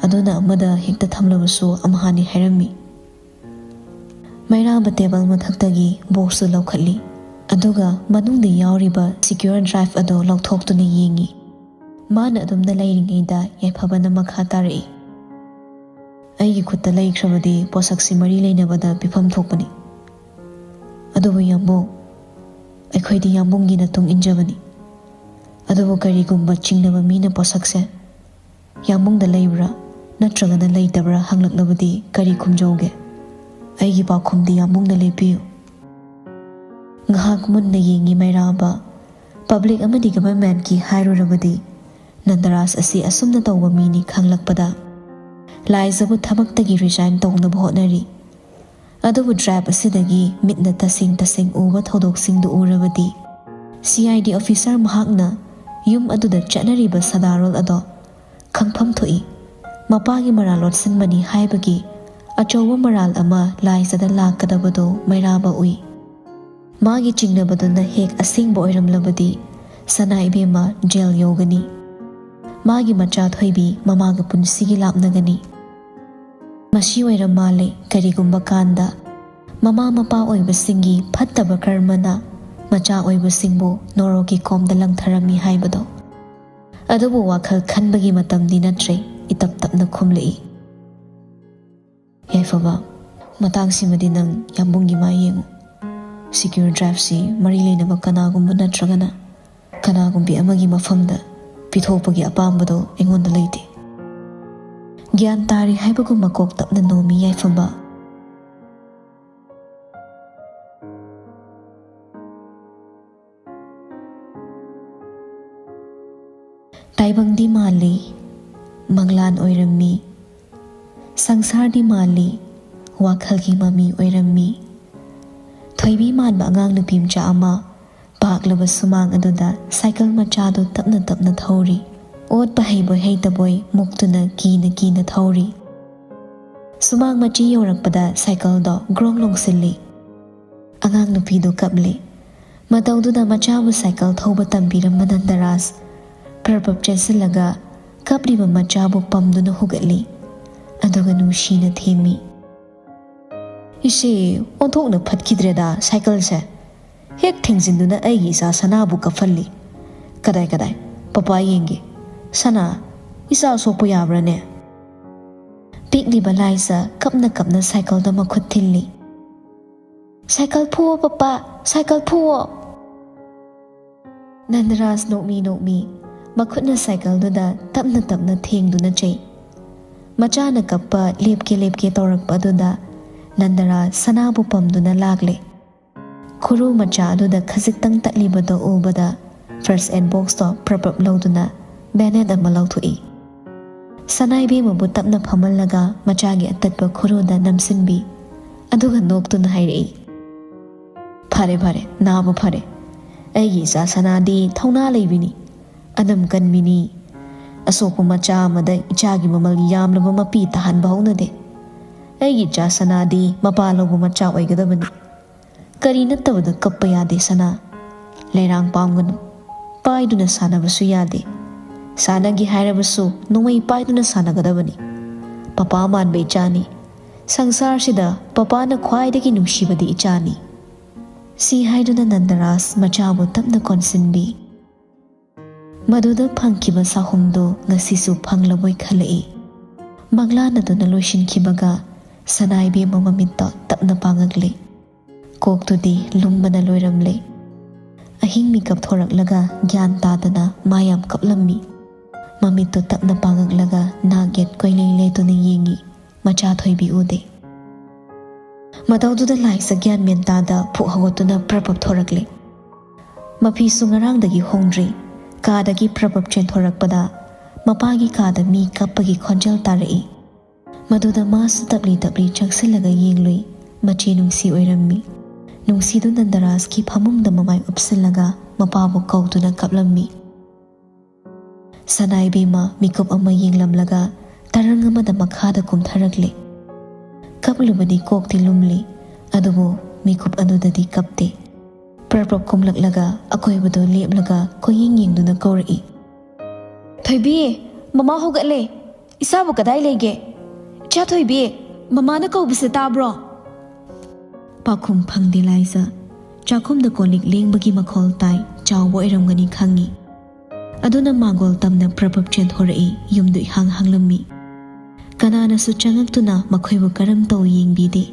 ꯑꯗꯨꯅ ꯑꯃꯗ ꯍꯦꯛꯇ ꯊꯝꯂꯕꯁꯨ ꯑꯝꯍꯥꯅꯤ ꯍꯥꯏꯔꯝꯃꯤ"꯫ ꯃꯩꯔꯥꯕ ꯇꯦꯕꯜ ꯃꯊꯛꯇꯒꯤ ꯕꯣꯛꯁꯇꯨ ꯂꯧꯈꯠꯂꯤ, ꯑꯗꯨꯒ ꯃꯅꯨꯡꯗ ꯌꯥꯎꯔꯤꯕ ꯁꯤꯀ꯭ꯌꯨꯔ ꯗ꯭ꯔꯥꯏꯚ ꯑꯗꯨ ꯂꯧꯊꯣꯛꯇꯨꯅ ꯌꯦꯡꯉꯤ꯫ ꯃꯥꯅ ꯑꯗꯨꯝꯅ ꯂꯩꯔꯤꯉꯩꯗ ꯌꯥꯏꯐꯕꯅ ꯃꯈꯥ ꯇꯥꯔꯛꯏ, "ꯑꯩꯒꯤ ꯈꯨꯠꯇ ꯂꯩꯈ꯭ꯔꯕꯗꯤ ꯄꯣꯠꯁꯛꯁꯤ ꯃꯔꯤ ꯂꯩꯅꯕꯗ ꯄꯤꯐꯝ ꯊꯣꯛꯄꯅꯤ꯫ ꯑꯗꯨꯕꯨ ꯌꯥꯝꯕꯨꯡ, ꯑꯩꯈꯣꯏꯗꯤ ꯌꯥꯝꯕꯨꯡꯒꯤ ꯃꯇꯨꯡ ꯏꯟꯖꯕꯅꯤ꯫ ꯑꯗꯨꯕꯨ ꯀꯔꯤꯒꯨꯝꯕ ꯆꯤꯡꯅꯕ ꯃꯤꯅ ꯄꯣꯠꯁꯛꯁꯦ ꯌꯥꯝꯕꯨꯡꯗ ꯂꯩꯕ꯭ꯔꯥ ꯅꯠꯇ꯭ꯔꯒꯅ ꯂꯩꯇꯕ꯭ꯔꯥ ꯍꯪꯂꯛꯂꯕꯗꯤ ꯀꯔꯤ ꯈꯨꯝꯖꯧꯒꯦ? ꯑꯩꯒꯤ ꯄꯥꯎꯈꯨꯝꯗꯤ ꯌꯥꯝꯕꯨꯡꯗ ꯂꯦꯞꯄꯤꯌꯨ꯫" ꯉꯥꯏꯍꯥꯛ ꯃꯨꯟꯅ ꯌꯦꯡꯉꯤ ꯃꯩꯔꯥꯕ꯫ ꯄꯕ꯭ꯂꯤꯛ ꯑꯃꯗꯤ ꯒꯚꯔꯟꯃꯦꯟꯠꯀꯤ ꯍꯥꯏꯔꯨꯔꯕꯗꯤ ꯅꯟꯗꯔꯥꯖ ꯑꯁꯤ ꯑꯁꯨꯝꯅ ꯇꯧꯕ ꯃꯤꯅꯤ ꯈꯪꯂꯛꯄꯗ ꯂꯥꯏꯖꯕꯨ ꯊꯕꯛꯇꯒꯤ ꯔꯤꯖꯥꯏꯟ ꯇꯧꯅꯕ ꯍꯣꯠꯅꯔꯤ꯫ ꯑꯗꯨꯕꯨ ꯗ꯭ꯔꯥꯏꯚ ꯑꯁꯤꯗꯒꯤ ꯃꯤꯠꯅ ꯇꯁꯦꯡ ꯇꯁꯦꯡ ꯎꯕ ꯊꯧꯗꯣꯛꯁꯤꯡꯗꯨ ꯎꯔꯕꯗꯤ ꯁꯤ ꯑꯥꯏ ꯗꯤ ꯑꯣꯐꯤꯁꯔ ꯃꯍꯥꯛꯅ ꯌꯨꯝ ꯑꯗꯨꯗ ꯆꯠꯅꯔꯤꯕ ꯁꯥꯗꯥꯔꯣꯜ ꯑꯗꯣ ꯈꯪꯐꯝ ꯊꯣꯛꯏ꯫ ꯃꯄꯥꯒꯤ ꯃꯔꯥꯜ ꯂꯣꯠꯁꯤꯟꯕꯅꯤ ꯍꯥꯏꯕꯒꯤ ꯑꯆꯧꯕ ꯃꯔꯥꯜ ꯑꯃ ꯂꯥꯏꯖꯗ ꯂꯥꯛꯀꯗꯕꯗꯨ ꯃꯩꯔꯥꯕ ꯎꯏ꯫ ꯃꯥꯒꯤ ꯆꯤꯡꯅꯕꯗꯨꯅ ꯍꯦꯛ ꯑꯁꯦꯡꯕ ꯑꯣꯏꯔꯝꯂꯕꯗꯤ ꯁꯅꯥ ꯏꯕꯦꯝꯃ ꯖꯦꯜ ꯌꯧꯒꯅꯤ꯫ ꯃꯥꯒꯤ ꯃꯆꯥ ꯊꯣꯏꯕꯤ ꯃꯃꯥꯒ ꯄꯨꯟꯁꯤꯒꯤ ꯂꯥꯞꯅꯒꯅꯤ꯫ ꯃꯁꯤ ꯑꯣꯏꯔ ꯃꯥꯜꯂꯦ ꯀꯔꯤꯒꯨꯝꯕ ꯀꯥꯟꯗ ꯃꯃꯥ ꯃꯄꯥ ꯑꯣꯏꯕꯁꯤꯡꯒꯤ ꯐꯠꯇꯕ ꯀꯔꯃꯅ ꯃꯆꯥ ꯑꯣꯏꯕꯁꯤꯡꯕꯨ ꯅꯣꯔꯣꯛꯀꯤ ꯈꯣꯝꯗ ꯂꯪꯊꯔꯝꯃꯤ ꯍꯥꯏꯕꯗꯣ꯫ ꯑꯗꯨꯕꯨ ꯋꯥꯈꯜ ꯈꯟꯕꯒꯤ ꯃꯇꯝꯗꯤ ꯅꯠꯇ꯭ꯔꯦ, ꯏꯇꯞ ꯇꯞꯅ ꯈꯨꯝꯂꯛꯏ꯫ ꯌꯥꯏꯐꯕ, ꯃꯇꯥꯡꯁꯤꯃꯗꯤ ꯅꯪ ꯌꯥꯝꯕꯨꯡꯒꯤ ꯃꯥꯏ ꯌꯦꯡꯉꯨ꯫ ꯁꯤꯀ꯭ꯌꯨꯔ ꯗ꯭ꯔꯥꯏꯚꯁꯤ ꯃꯔꯤ ꯂꯩꯅꯕ ꯀꯅꯥꯒꯨꯝꯕ ꯅꯠꯇ꯭ꯔꯒꯅ ꯀꯅꯥꯒꯨꯝꯕꯤ ꯑꯃꯒꯤ ꯃꯐꯝꯗ ꯄꯤꯊꯣꯛꯄꯒꯤ ꯑꯄꯥꯝꯕꯗꯣ ꯑꯩꯉꯣꯟꯗ ꯂꯩꯇꯦ꯫ ꯒ꯭ꯌꯥꯟ ꯇꯥꯔꯦ ꯍꯥꯏꯕꯒꯨꯝ ꯃꯀꯣꯛ ꯇꯞꯅ ꯅꯣꯝꯃꯤ ꯌꯥꯏꯐꯕ꯫ ꯇꯥꯏꯕꯪꯗꯤ ꯃꯥꯜꯂꯤ, ꯃꯪꯂꯥꯟ ꯑꯣꯏꯔꯝꯃꯤ꯫ ꯁꯪꯁꯥꯔꯗꯤ ꯃꯥꯜꯂꯤ, ꯋꯥꯈꯜꯒꯤ ꯃꯃꯤ ꯑꯣꯏꯔꯝꯃꯤ꯫ ꯊꯣꯏꯕꯤ ꯃꯥꯟꯕ ꯑꯉꯥꯡ ꯅꯨꯄꯤ ꯃꯆꯥ ꯑꯃ ꯄꯥꯛꯂꯕ ꯁꯨꯃꯥꯡ ꯑꯗꯨꯗ ꯁꯥꯏꯀꯜ ꯃꯆꯥꯗꯨ ꯇꯞꯅ ꯇꯞꯅ ꯊꯧꯔꯤ꯫ ꯑꯣꯠꯄ ꯍꯩꯕꯣꯏ ꯍꯩꯇꯕꯣꯏ ꯃꯨꯛꯇꯨꯅ ꯀꯤꯅ ꯀꯤꯅ ꯊꯧꯔꯤ꯫ ꯁꯨꯃꯥꯡ ꯃꯆꯤ ꯌꯧꯔꯛꯄꯗ ꯁꯥꯏꯀꯜꯗꯣ ꯒ꯭ꯔꯣꯡ ꯂꯣꯡꯁꯤꯜꯂꯤ꯫ ꯑꯉꯥꯡ ꯅꯨꯄꯤꯗꯨ ꯀꯞꯂꯤ꯫ ꯃꯇꯧꯗꯨꯗ ꯃꯆꯥꯕꯨ ꯁꯥꯏꯀꯜ ꯊꯧꯕ ꯇꯝꯕꯤꯔꯝꯕ ꯅꯟꯗꯔꯥꯖ ꯄ꯭ꯔꯞ ꯄ꯭ꯔꯞ ꯆꯦꯟꯁꯤꯜꯂꯒ ꯀꯞꯂꯤꯕ ꯃꯆꯥꯕꯨ ꯄꯝꯗꯨꯅ ꯍꯨꯒꯠꯂꯤ꯫ ꯑꯗꯨꯒ ꯅꯨꯡꯁꯤꯅ ꯊꯦꯝꯃꯤ꯫ "ꯏꯆꯦ, ꯑꯣꯟꯊꯣꯛꯅ ꯐꯠꯈꯤꯗ꯭ꯔꯦꯗ ꯁꯥꯏꯀꯜꯁꯦ꯫ ꯍꯦꯛ ꯊꯦꯡꯖꯤꯟꯗꯨꯅ ꯑꯩꯒꯤ ꯏꯆꯥ ꯁꯅꯥꯕꯨ ꯀꯞꯍꯜꯂꯤ꯫ ꯀꯗꯥꯏ, ꯀꯗꯥꯏ, ꯄꯄꯥ ꯌꯦꯡꯒꯦ꯫ ꯁꯅꯥ, ꯏꯆꯥ ꯁꯣꯛꯄ ꯌꯥꯕ꯭ꯔꯥꯅꯦ?" ꯄꯤꯛꯂꯤꯕ ꯂꯥꯏꯖ ꯀꯞꯅ ꯀꯞꯅ ꯁꯥꯏꯀꯜꯗ ꯃꯈꯨꯠ ꯊꯤꯜꯂꯤ꯫ "ꯁꯥꯏꯀꯜ ꯐꯨꯑꯣ ꯄꯄꯥ, ꯁꯥꯏꯀꯜ ꯐꯨꯑꯣ!" ꯅꯟꯗꯔꯥꯖ ꯅꯣꯛꯃꯤ ꯅꯣꯛꯃꯤ ꯃꯈꯨꯠꯅ ꯁꯥꯏꯀꯜꯗꯨꯗ ꯇꯞꯅ ꯇꯞꯅ ꯊꯦꯡꯗꯨꯅ ꯆꯩ꯫ ꯃꯆꯥꯅ ꯀꯞꯄ ꯂꯦꯞꯀꯦ ꯂꯦꯞꯀꯦ ꯇꯧꯔꯛꯄ ꯑꯗꯨꯗ ꯅꯟꯗꯔꯥꯖ ꯁꯅꯥꯕꯨ ꯄꯝꯗꯨꯅ ꯂꯥꯛꯂꯦ꯫ ꯈꯨꯔꯨ ꯃꯆꯥ ꯑꯗꯨꯗ ꯈꯖꯤꯛꯇꯪ ꯇꯠꯂꯤꯕꯗꯣ ꯎꯕꯗ first aid boxꯇꯣ ꯄ꯭ꯔꯞ ꯄ꯭ꯔꯞ ꯂꯧꯗꯨꯅ bandage ꯑꯃ ꯂꯧꯊꯣꯛꯏ꯫ ꯁꯅꯥ ꯏꯕꯦꯝꯃꯕꯨ ꯇꯞꯅ ꯐꯝꯍꯜꯂꯒ ꯃꯆꯥꯒꯤ ꯑꯇꯠꯄ ꯈꯨꯔꯨꯗ ꯅꯝꯁꯤꯟꯕꯤ꯫ ꯑꯗꯨꯒ ꯅꯣꯛꯇꯨꯅ ꯍꯥꯏꯔꯛꯏ, "ꯐꯔꯦ, ꯐꯔꯦ, ꯅꯥꯕ ꯐꯔꯦ꯫ ꯑꯩꯒꯤ ꯏꯆꯥ ꯁꯅꯥꯗꯤ ꯊꯧꯅꯥ ꯂꯩꯕꯤꯅꯤ, ꯑꯗꯨꯝ ꯀꯟꯕꯤꯅꯤ꯫ ꯑꯁꯣꯛꯄ ꯃꯆꯥ ꯑꯃꯗ ꯏꯆꯥꯒꯤ ꯃꯃꯜ ꯌꯥꯝꯂꯕ ꯃꯄꯤ ꯇꯥꯍꯟꯕ ꯍꯧꯅꯗꯦ꯫ ꯑꯩꯒꯤ ꯏꯆꯥ ꯁꯅꯥꯗꯤ ꯃꯄꯥ ꯂꯧꯕ ꯃꯆꯥ ꯑꯣꯏꯒꯗꯕꯅꯤ꯫ ꯀꯔꯤ ꯅꯠꯇꯕꯗ ꯀꯞꯄ ꯌꯥꯗꯦ ꯁꯅꯥ꯫ ꯂꯩꯔꯥꯡ ꯄꯥꯝꯒꯅꯨ꯫ ꯄꯥꯏꯗꯨꯅ ꯁꯥꯟꯅꯕꯁꯨ ꯌꯥꯗꯦ꯫ ꯁꯥꯟꯅꯒꯦ ꯍꯥꯏꯔꯕꯁꯨ ꯅꯣꯡꯃꯩ ꯄꯥꯏꯗꯨꯅ ꯁꯥꯟꯅꯒꯗꯕꯅꯤ꯫ ꯄꯄꯥ ꯃꯥꯟꯕ ꯏꯆꯥꯅꯤ꯫ ꯁꯪꯁꯥꯔꯁꯤꯗ ꯄꯄꯥꯅ ꯈ꯭ꯋꯥꯏꯗꯒꯤ ꯅꯨꯡꯁꯤꯕꯗꯤ ꯏꯆꯥꯅꯤ꯫" ꯁꯤ ꯍꯥꯏꯗꯨꯅ ꯅꯟꯗꯔꯥꯖ ꯃꯆꯥꯕꯨ ꯇꯞꯅ ꯀꯣꯟꯁꯤꯟꯕꯤ꯫ ꯃꯗꯨꯗ ꯐꯪꯈꯤꯕ ꯁꯥꯍꯨꯝꯗꯨ ꯉꯁꯤꯁꯨ ꯐꯪꯂꯕꯣꯏ ꯈꯜꯂꯛꯏ꯫ ꯃꯪꯂꯥꯟ ꯑꯗꯨꯅ ꯂꯣꯏꯁꯤꯟꯈꯤꯕꯒ ꯁꯅꯥ ꯏꯕꯦꯝꯃ ꯃꯃꯤꯠꯇ ꯇꯞꯅ ꯄꯥꯡꯉꯛꯂꯦ꯫ ꯀꯣꯛꯇꯨꯗꯤ ꯂꯨꯝꯕꯅ ꯂꯣꯏꯔꯝꯂꯦ꯫ ꯑꯍꯤꯡ ꯃꯤꯀꯞ ꯊꯣꯔꯛꯂꯒ ꯒ꯭ꯌꯥꯟ ꯇꯥꯗꯅ ꯃꯥ ꯌꯥꯝ ꯀꯞꯂꯝꯃꯤ꯫ ꯃꯃꯤꯠꯇꯨ ꯇꯞꯅ ꯄꯥꯡꯉꯛꯂꯒ ꯅꯥꯛ ꯌꯦꯠ ꯀꯣꯏꯂꯩ ꯂꯩꯗꯨꯅ ꯌꯦꯡꯉꯤ꯫ ꯃꯆꯥ ꯊꯣꯏꯕꯤ ꯎꯗꯦ꯫ ꯃꯇꯧꯗꯨꯗ ꯂꯥꯏꯖ ꯒ꯭ꯌꯥꯟ ꯃꯦꯟ ꯇꯥꯗ ꯐꯨꯛ ꯍꯧꯒꯠꯇꯨꯅ ꯄ꯭ꯔꯞ ꯄ꯭ꯔꯞ ꯊꯣꯔꯛꯂꯦ꯫ ꯃꯐꯤꯁꯨ ꯉꯔꯥꯡꯗꯒꯤ ꯍꯣꯡꯗ꯭ꯔꯤ꯫ ꯀꯥꯗꯒꯤ ꯄ꯭ꯔꯞ ꯄ꯭ꯔꯞ ꯆꯦꯟꯊꯣꯔꯛꯄꯗ ꯃꯄꯥꯒꯤ ꯀꯥꯗ ꯃꯤ ꯀꯞꯄꯒꯤ ꯈꯣꯟꯖꯦꯜ ꯇꯥꯔꯛꯏ꯫ ꯃꯗꯨꯗ ꯃꯥꯁꯨ ꯇꯞꯂꯤ ꯇꯞꯂꯤ ꯆꯪꯁꯤꯜꯂꯒ ꯌꯦꯡꯂꯨꯏ꯫ ꯃꯆꯦ ꯅꯨꯡꯁꯤ ꯑꯣꯏꯔꯝꯃꯤ꯫ ꯅꯨꯡꯁꯤꯗꯨ ꯅꯟꯗꯔꯥꯖꯀꯤ ꯐꯃꯨꯡꯗ ꯃꯃꯥꯏ ꯎꯞꯁꯤꯜꯂꯒ ꯃꯄꯥꯕꯨ ꯀꯧꯗꯨꯅ ꯀꯞꯂꯝꯃꯤ꯫ ꯁꯅꯥ ꯏꯕꯦꯝꯃ ꯃꯤꯀꯨꯞ ꯑꯃ ꯌꯦꯡꯂꯝꯂꯒ ꯇꯔꯪ ꯑꯃꯗ ꯃꯈꯥꯗ ꯀꯨꯝꯊꯔꯛꯂꯦ꯫ ꯀꯞꯂꯨꯕꯗꯤ ꯀꯣꯛꯇꯤ ꯂꯨꯝꯂꯤ, ꯑꯗꯨꯕꯨ ꯃꯤꯀꯨꯞ ꯑꯗꯨꯗꯗꯤ ꯀꯞꯇꯦ꯫ ꯄ꯭ꯔꯞ ꯄ꯭ꯔꯞ ꯀꯨꯝꯂꯛꯂꯒ ꯑꯀꯣꯏꯕꯗꯨ ꯂꯦꯞꯂꯒ ꯀꯣꯏꯌꯦꯡ ꯌꯦꯡꯗꯨꯅ ꯀꯧꯔꯛꯏ, "ꯊꯣꯏꯕꯤ, ꯃꯃꯥ ꯍꯧꯒꯠꯂꯦ꯫ ꯏꯆꯥꯕꯨ ꯀꯗꯥꯏ ꯂꯩꯒꯦ? ꯏꯆꯥ ꯊꯣꯏꯕꯤ, ꯃꯃꯥꯅ ꯀꯧꯕꯁꯦ ꯇꯥꯕ꯭ꯔꯣ?" ꯄꯥꯎꯈꯨꯝ ꯐꯪꯗꯦ ꯂꯥꯏꯖ꯫ ꯆꯥꯛꯈꯨꯝꯗ ꯀꯣꯜ ꯂꯤꯛ ꯂꯦꯡꯕꯒꯤ ꯃꯈꯣꯜ ꯇꯥꯏ, ꯆꯥꯎꯕ ꯑꯣꯏꯔꯝꯒꯅꯤ ꯈꯪꯉꯤ꯫ ꯑꯗꯨꯅ ꯃꯥꯡꯒꯣꯜ ꯇꯝꯅ ꯄ꯭ꯔꯞ ꯄ꯭ꯔꯞ ꯆꯦꯟꯊꯣꯔꯛꯏ, ꯌꯨꯝꯗꯨ ꯏꯍꯥꯡ ꯍꯥꯡꯂꯝꯃꯤ꯫ ꯀꯅꯥꯅꯁꯨ ꯆꯪꯉꯛꯇꯨꯅ ꯃꯈꯣꯏꯕꯨ ꯀꯔꯝ ꯇꯧ ꯌꯦꯡꯕꯤꯗꯦ꯫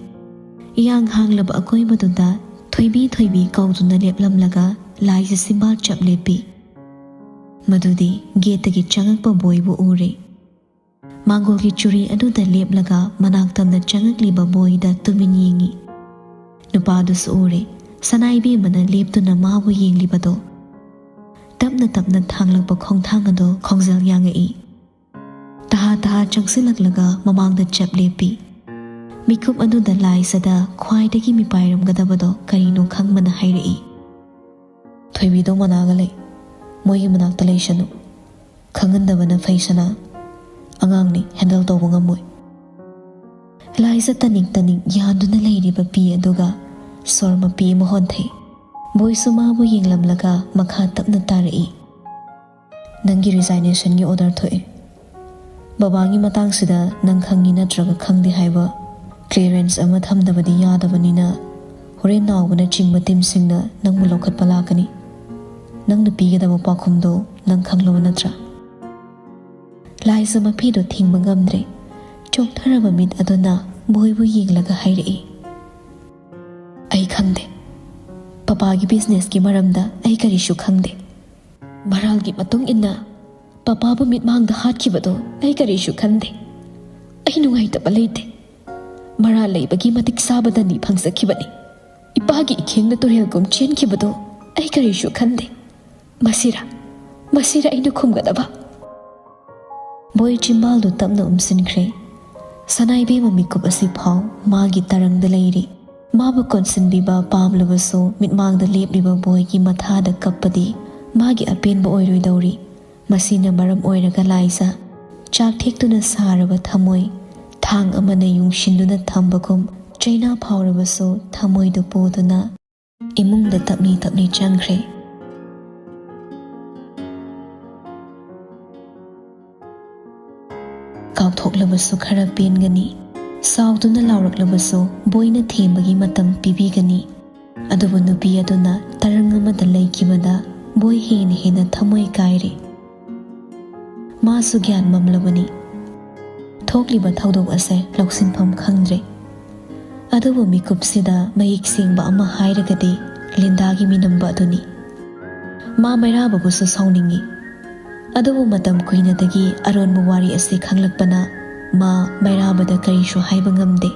ꯏꯍꯥꯡ ꯍꯥꯡꯂꯕ ꯑꯀꯣꯏꯕꯗꯨꯗ ꯊꯣꯏꯕꯤ ꯊꯣꯏꯕꯤ ꯀꯧꯗꯨꯅ ꯂꯦꯞꯂꯝꯂꯒ ꯂꯥꯏꯖ ꯆꯤꯝꯕꯥꯜ ꯆꯞ ꯂꯦꯞꯄꯤ꯫ ꯃꯗꯨꯗꯤ ꯒꯦꯠꯇꯒꯤ ꯆꯪꯉꯛꯄ ꯕꯣꯏꯕꯨ ꯎꯔꯦ꯫ ꯃꯥꯡꯒꯣꯜꯒꯤ ꯆꯨꯔꯤ ꯑꯗꯨꯗ ꯂꯦꯞꯂꯒ ꯃꯅꯥꯛ ꯇꯝꯅ ꯆꯪꯉꯛꯂꯤꯕ ꯕꯣꯏꯗ ꯇꯨꯃꯤꯟ ꯌꯦꯡꯉꯤ꯫ ꯅꯨꯄꯥꯗꯨꯁꯨ ꯎꯔꯦ, ꯁꯅꯥꯏꯕꯦꯝꯃꯅ ꯂꯦꯞꯇꯨꯅ ꯃꯥꯕꯨ ꯌꯦꯡꯂꯤꯕꯗꯣ꯫ ꯇꯞꯅ ꯇꯞꯅ ꯊꯥꯡꯂꯛꯄ ꯈꯣꯡꯊꯥꯡ ꯑꯗꯨ ꯈꯣꯡꯖꯦꯜ ꯌꯥꯡꯉꯛꯏ꯫ ꯇꯍꯥ ꯇꯍꯥ ꯆꯪꯁꯤꯜꯂꯛꯂꯒ ꯃꯃꯥꯡꯗ ꯆꯞ ꯂꯦꯞꯄꯤ꯫ ꯃꯤꯀꯨꯞ ꯑꯗꯨꯗ ꯂꯥꯏꯖꯗ ꯈ꯭ꯋꯥꯏꯗꯒꯤ ꯃꯤꯄꯥꯏꯔꯝꯒꯗꯕꯗꯣ ꯀꯔꯤꯅꯣ ꯈꯪꯕꯅ ꯍꯥꯏꯔꯛꯏ꯫ "ꯊꯣꯏꯕꯤꯗꯣ ꯃꯅꯥꯒ ꯂꯩ, ꯃꯣꯏꯒꯤ ꯃꯅꯥꯛꯇ ꯂꯩꯁꯅꯨ꯫ ꯈꯪꯍꯟꯗꯕꯅ ꯐꯩ ꯁꯅꯥ, ꯑꯉꯥꯡꯅꯤ, ꯍꯦꯟꯗꯜ ꯇꯧꯕ ꯉꯝꯃꯣꯏ꯫" ꯂꯥꯏꯖ ꯇꯅꯤꯛ ꯇꯅꯤꯛ ꯌꯥꯟꯗꯨꯅ ꯂꯩꯔꯤꯕ ꯄꯤ ꯑꯗꯨꯒ ꯁꯣꯔ ꯃꯄꯤ ꯑꯃ ꯍꯣꯟꯊꯩ꯫ ꯕꯣꯏꯁꯨ ꯃꯥꯕꯨ ꯌꯦꯡꯂꯝꯂꯒ ꯃꯈꯥ ꯇꯞꯅ ꯇꯥꯔꯛꯏ꯫ "ꯅꯪꯒꯤ ꯔꯤꯖꯥꯏꯅꯦꯁꯟꯒꯤ ꯑꯣꯔꯗꯔ ꯊꯣꯛꯑꯦ꯫ ꯕꯕꯥꯒꯤ ꯃꯇꯥꯡꯁꯤꯗ ꯅꯪ ꯈꯪꯉꯤ ꯅꯠꯇ꯭ꯔꯒ ꯈꯪꯗꯦ ꯍꯥꯏꯕ ꯀ꯭ꯂꯤꯌꯔꯦꯟꯁ ꯑꯃ ꯊꯝꯗꯕꯗꯤ ꯌꯥꯗꯕꯅꯤꯅ ꯍꯣꯔꯦꯟ ꯅꯥꯎꯕꯅꯆꯤꯡꯕ ꯇꯤꯝꯁꯤꯡꯅ ꯅꯪꯕꯨ ꯂꯧꯈꯠꯄ ꯂꯥꯛꯀꯅꯤ꯫ ꯅꯪꯅ ꯄꯤꯒꯗꯕ ꯄꯥꯎꯈꯨꯝꯗꯣ ꯅꯪ ꯈꯪꯂꯕ ꯅꯠꯇ꯭ꯔꯥ?" ꯂꯥꯏꯖ ꯃꯐꯤꯗꯣ ꯊꯤꯡꯕ ꯉꯝꯗ꯭ꯔꯦ꯫ ꯆꯣꯛꯊꯔꯕ ꯃꯤꯠ ꯑꯗꯨꯅ ꯕꯣꯏꯕꯨ ꯌꯦꯡꯂꯒ ꯍꯥꯏꯔꯛꯏ, "ꯑꯩ ꯈꯪꯗꯦ꯫ ꯄꯄꯥꯒꯤ ꯕꯤꯖꯤꯅꯦꯁꯀꯤ ꯃꯔꯝꯗ ꯑꯩ ꯀꯔꯤꯁꯨ ꯈꯪꯗꯦ꯫ ꯃꯔꯥꯜꯒꯤ ꯃꯇꯨꯡ ꯏꯟꯅ ꯄꯄꯥꯕꯨ ꯃꯤꯠꯃꯥꯡꯗ ꯍꯥꯠꯈꯤꯕꯗꯣ ꯑꯩ ꯀꯔꯤꯁꯨ ꯈꯟꯗꯦ꯫ ꯑꯩ ꯅꯨꯡꯉꯥꯏꯇꯕ ꯂꯩꯇꯦ꯫ ꯃꯔꯥꯜ ꯂꯩꯕꯒꯤ ꯃꯇꯤꯛ ꯆꯥꯕ ꯗꯟꯗꯤ ꯐꯪꯖꯈꯤꯕꯅꯤ꯫ ꯏꯄꯥꯒꯤ ꯏꯈꯦꯡꯅ ꯇꯨꯔꯦꯜꯒꯨꯝ ꯆꯦꯟꯈꯤꯕꯗꯣ ꯑꯩ ꯀꯔꯤꯁꯨ ꯈꯟꯗꯦ꯫ ꯃꯁꯤꯔ, ꯃꯁꯤꯔ ꯑꯩꯅ ꯈꯨꯝꯒꯗꯕ?" ꯕꯣꯏ ꯆꯤꯝꯕꯥꯜꯗꯨ ꯇꯞꯅ ꯎꯝꯁꯤꯟꯈ꯭ꯔꯦ꯫ ꯁꯅꯥꯏꯕꯦꯝꯃ ꯃꯤꯀꯨꯞ ꯑꯁꯤ ꯐꯥꯎ ꯃꯥꯒꯤ ꯇꯔꯪꯗ ꯂꯩꯔꯤ꯫ ꯃꯥꯕꯨ ꯀꯣꯟꯁꯤꯟꯕꯤꯕ ꯄꯥꯝꯂꯕꯁꯨ ꯃꯤꯠꯃꯥꯡꯗ ꯂꯦꯞꯂꯤꯕ ꯕꯣꯏꯒꯤ ꯃꯊꯥꯗ ꯀꯞꯄꯗꯤ ꯃꯥꯒꯤ ꯑꯄꯦꯟꯕ ꯑꯣꯏꯔꯣꯏꯗꯧꯔꯤ꯫ ꯃꯁꯤꯅ ꯃꯔꯝ ꯑꯣꯏꯔꯒ ꯂꯥꯏꯖ ꯆꯥꯛ ꯊꯦꯛꯇꯨꯅ ꯁꯥꯔꯕ ꯊꯃꯣꯏ ꯊꯥꯡ ꯑꯃꯅ ꯌꯨꯡꯁꯤꯟꯗꯨꯅ ꯊꯝꯕꯒꯨꯝ ꯆꯩꯅꯥ ꯐꯥꯎꯔꯕꯁꯨ ꯊꯃꯣꯏꯗꯨ ꯄꯨꯗꯨꯅ ꯏꯃꯨꯡꯗ ꯇꯞꯂꯤ ꯇꯞꯂꯤ ꯆꯪꯈ꯭ꯔꯦ꯫ ꯀꯥꯎꯊꯣꯛꯂꯕꯁꯨ ꯈꯔ ꯄꯦꯟꯒꯅꯤ꯫ ꯁꯥꯎꯗꯨꯅ ꯂꯥꯎꯔꯛꯂꯕꯁꯨ ꯕꯣꯏꯅ ꯊꯦꯝꯕꯒꯤ ꯃꯇꯝ ꯄꯤꯕꯤꯒꯅꯤ꯫ ꯑꯗꯨꯕꯨ ꯅꯨꯄꯤ ꯑꯗꯨꯅ ꯇꯔꯪ ꯑꯃꯗ ꯂꯩꯈꯤꯕꯗ ꯕꯣꯏ ꯍꯦꯟꯅ ꯍꯦꯟꯅ ꯊꯃꯣꯏ ꯀꯥꯏꯔꯦ꯫ ꯃꯥꯁꯨ ꯒ꯭ꯌꯥꯟ ꯃꯝꯂꯕꯅꯤ꯫ ꯊꯣꯛꯂꯤꯕ ꯊꯧꯗꯣꯛ ꯑꯁꯦ ꯂꯧꯁꯤꯟꯐꯝ ꯈꯪꯗ꯭ꯔꯦ꯫ ꯑꯗꯨꯕꯨ ꯃꯤꯀꯨꯞꯁꯤꯗ ꯃꯌꯦꯛ ꯁꯦꯡꯕ ꯑꯃ ꯍꯥꯏꯔꯒꯗꯤ ꯂꯤꯟꯗꯥꯒꯤ ꯃꯤꯅꯝꯕ ꯑꯗꯨꯅꯤ꯫ ꯃꯥ ꯃꯩꯔꯥꯕꯕꯨꯁꯨ ꯁꯥꯎꯅꯤꯡꯏ꯫ ꯑꯗꯨꯕꯨ ꯃꯇꯝ ꯀꯨꯏꯅꯗꯒꯤ ꯑꯔꯣꯟꯕ ꯋꯥꯔꯤ ꯑꯁꯤ ꯈꯪꯂꯛꯄꯅ ꯃꯥ ꯃꯩꯔꯥꯕꯗ ꯀꯔꯤꯁꯨ ꯍꯥꯏꯕ ꯉꯝꯗꯦ꯫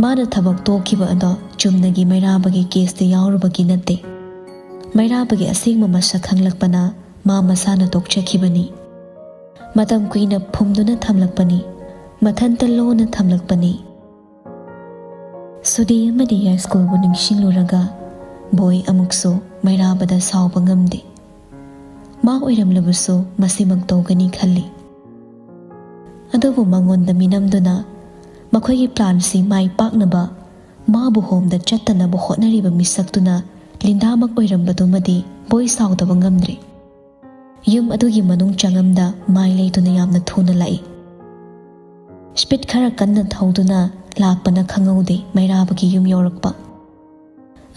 ꯃꯥꯅ ꯊꯕꯛ ꯇꯣꯛꯈꯤꯕ ꯑꯗꯣ ꯆꯨꯝꯅꯒꯤ ꯃꯩꯔꯥꯕꯒꯤ ꯀꯦꯁꯇ ꯌꯥꯎꯔꯨꯕꯒꯤ ꯅꯠꯇꯦ꯫ ꯃꯩꯔꯥꯕꯒꯤ ꯑꯁꯦꯡꯕ ꯃꯁꯛ ꯈꯪꯂꯛꯄꯅ ꯃꯥ ꯃꯁꯥꯅ ꯇꯣꯛꯆꯈꯤꯕꯅꯤ꯫ ꯃꯇꯝ ꯀꯨꯏꯅ ꯐꯨꯝꯗꯨꯅ ꯊꯝꯂꯛꯄꯅꯤ꯫ ꯃꯊꯟꯇ ꯂꯣꯟꯅ ꯊꯝꯂꯛꯄꯅꯤ꯫ ꯁꯨꯗꯤ ꯑꯃꯗꯤ ꯌꯥꯏꯁ꯭ꯀꯨꯜꯕꯨ ꯅꯤꯡꯁꯤꯡꯂꯨꯔꯒ ꯕꯣꯏ ꯑꯃꯨꯛꯁꯨ ꯃꯩꯔꯥꯕꯗ ꯁꯥꯎꯕ ꯉꯝꯗꯦ꯫ ꯃꯥ ꯑꯣꯏꯔꯝꯂꯕꯁꯨ ꯃꯁꯤꯃꯛ ꯇꯧꯒꯅꯤ ꯈꯜꯂꯤ꯫ ꯑꯗꯨꯕꯨ ꯃꯉꯣꯟꯗ ꯃꯤꯅꯝꯗꯨꯅ ꯃꯈꯣꯏꯒꯤ ꯄ꯭ꯂꯥꯟꯁꯤ ꯃꯥꯏ ꯄꯥꯛꯅꯕ ꯃꯥꯕꯨ ꯍꯣꯝꯗ ꯆꯠꯇꯅꯕ ꯍꯣꯠꯅꯔꯤꯕ ꯃꯤꯁꯛꯇꯨꯅ ꯂꯤꯟꯗꯥꯃꯛ ꯑꯣꯏꯔꯝꯕꯗꯨꯃꯗꯤ ꯕꯣꯏ ꯁꯥꯎꯗꯕ ꯉꯝꯗ꯭ꯔꯦ꯫ ꯌꯨꯝ ꯑꯗꯨꯒꯤ ꯃꯅꯨꯡ ꯆꯪꯉꯝꯗ ꯃꯥꯏ ꯂꯩꯗꯨꯅ ꯌꯥꯝꯅ ꯊꯨꯅ ꯂꯥꯛꯏ꯫ ꯁ꯭ꯄꯤꯗ ꯈꯔ ꯀꯟꯅ ꯊꯧꯗꯨꯅ ꯂꯥꯛꯄꯅ ꯈꯪꯍꯧꯗꯦ ꯃꯩꯔꯥꯕꯒꯤ ꯌꯨꯝ ꯌꯧꯔꯛꯄ꯫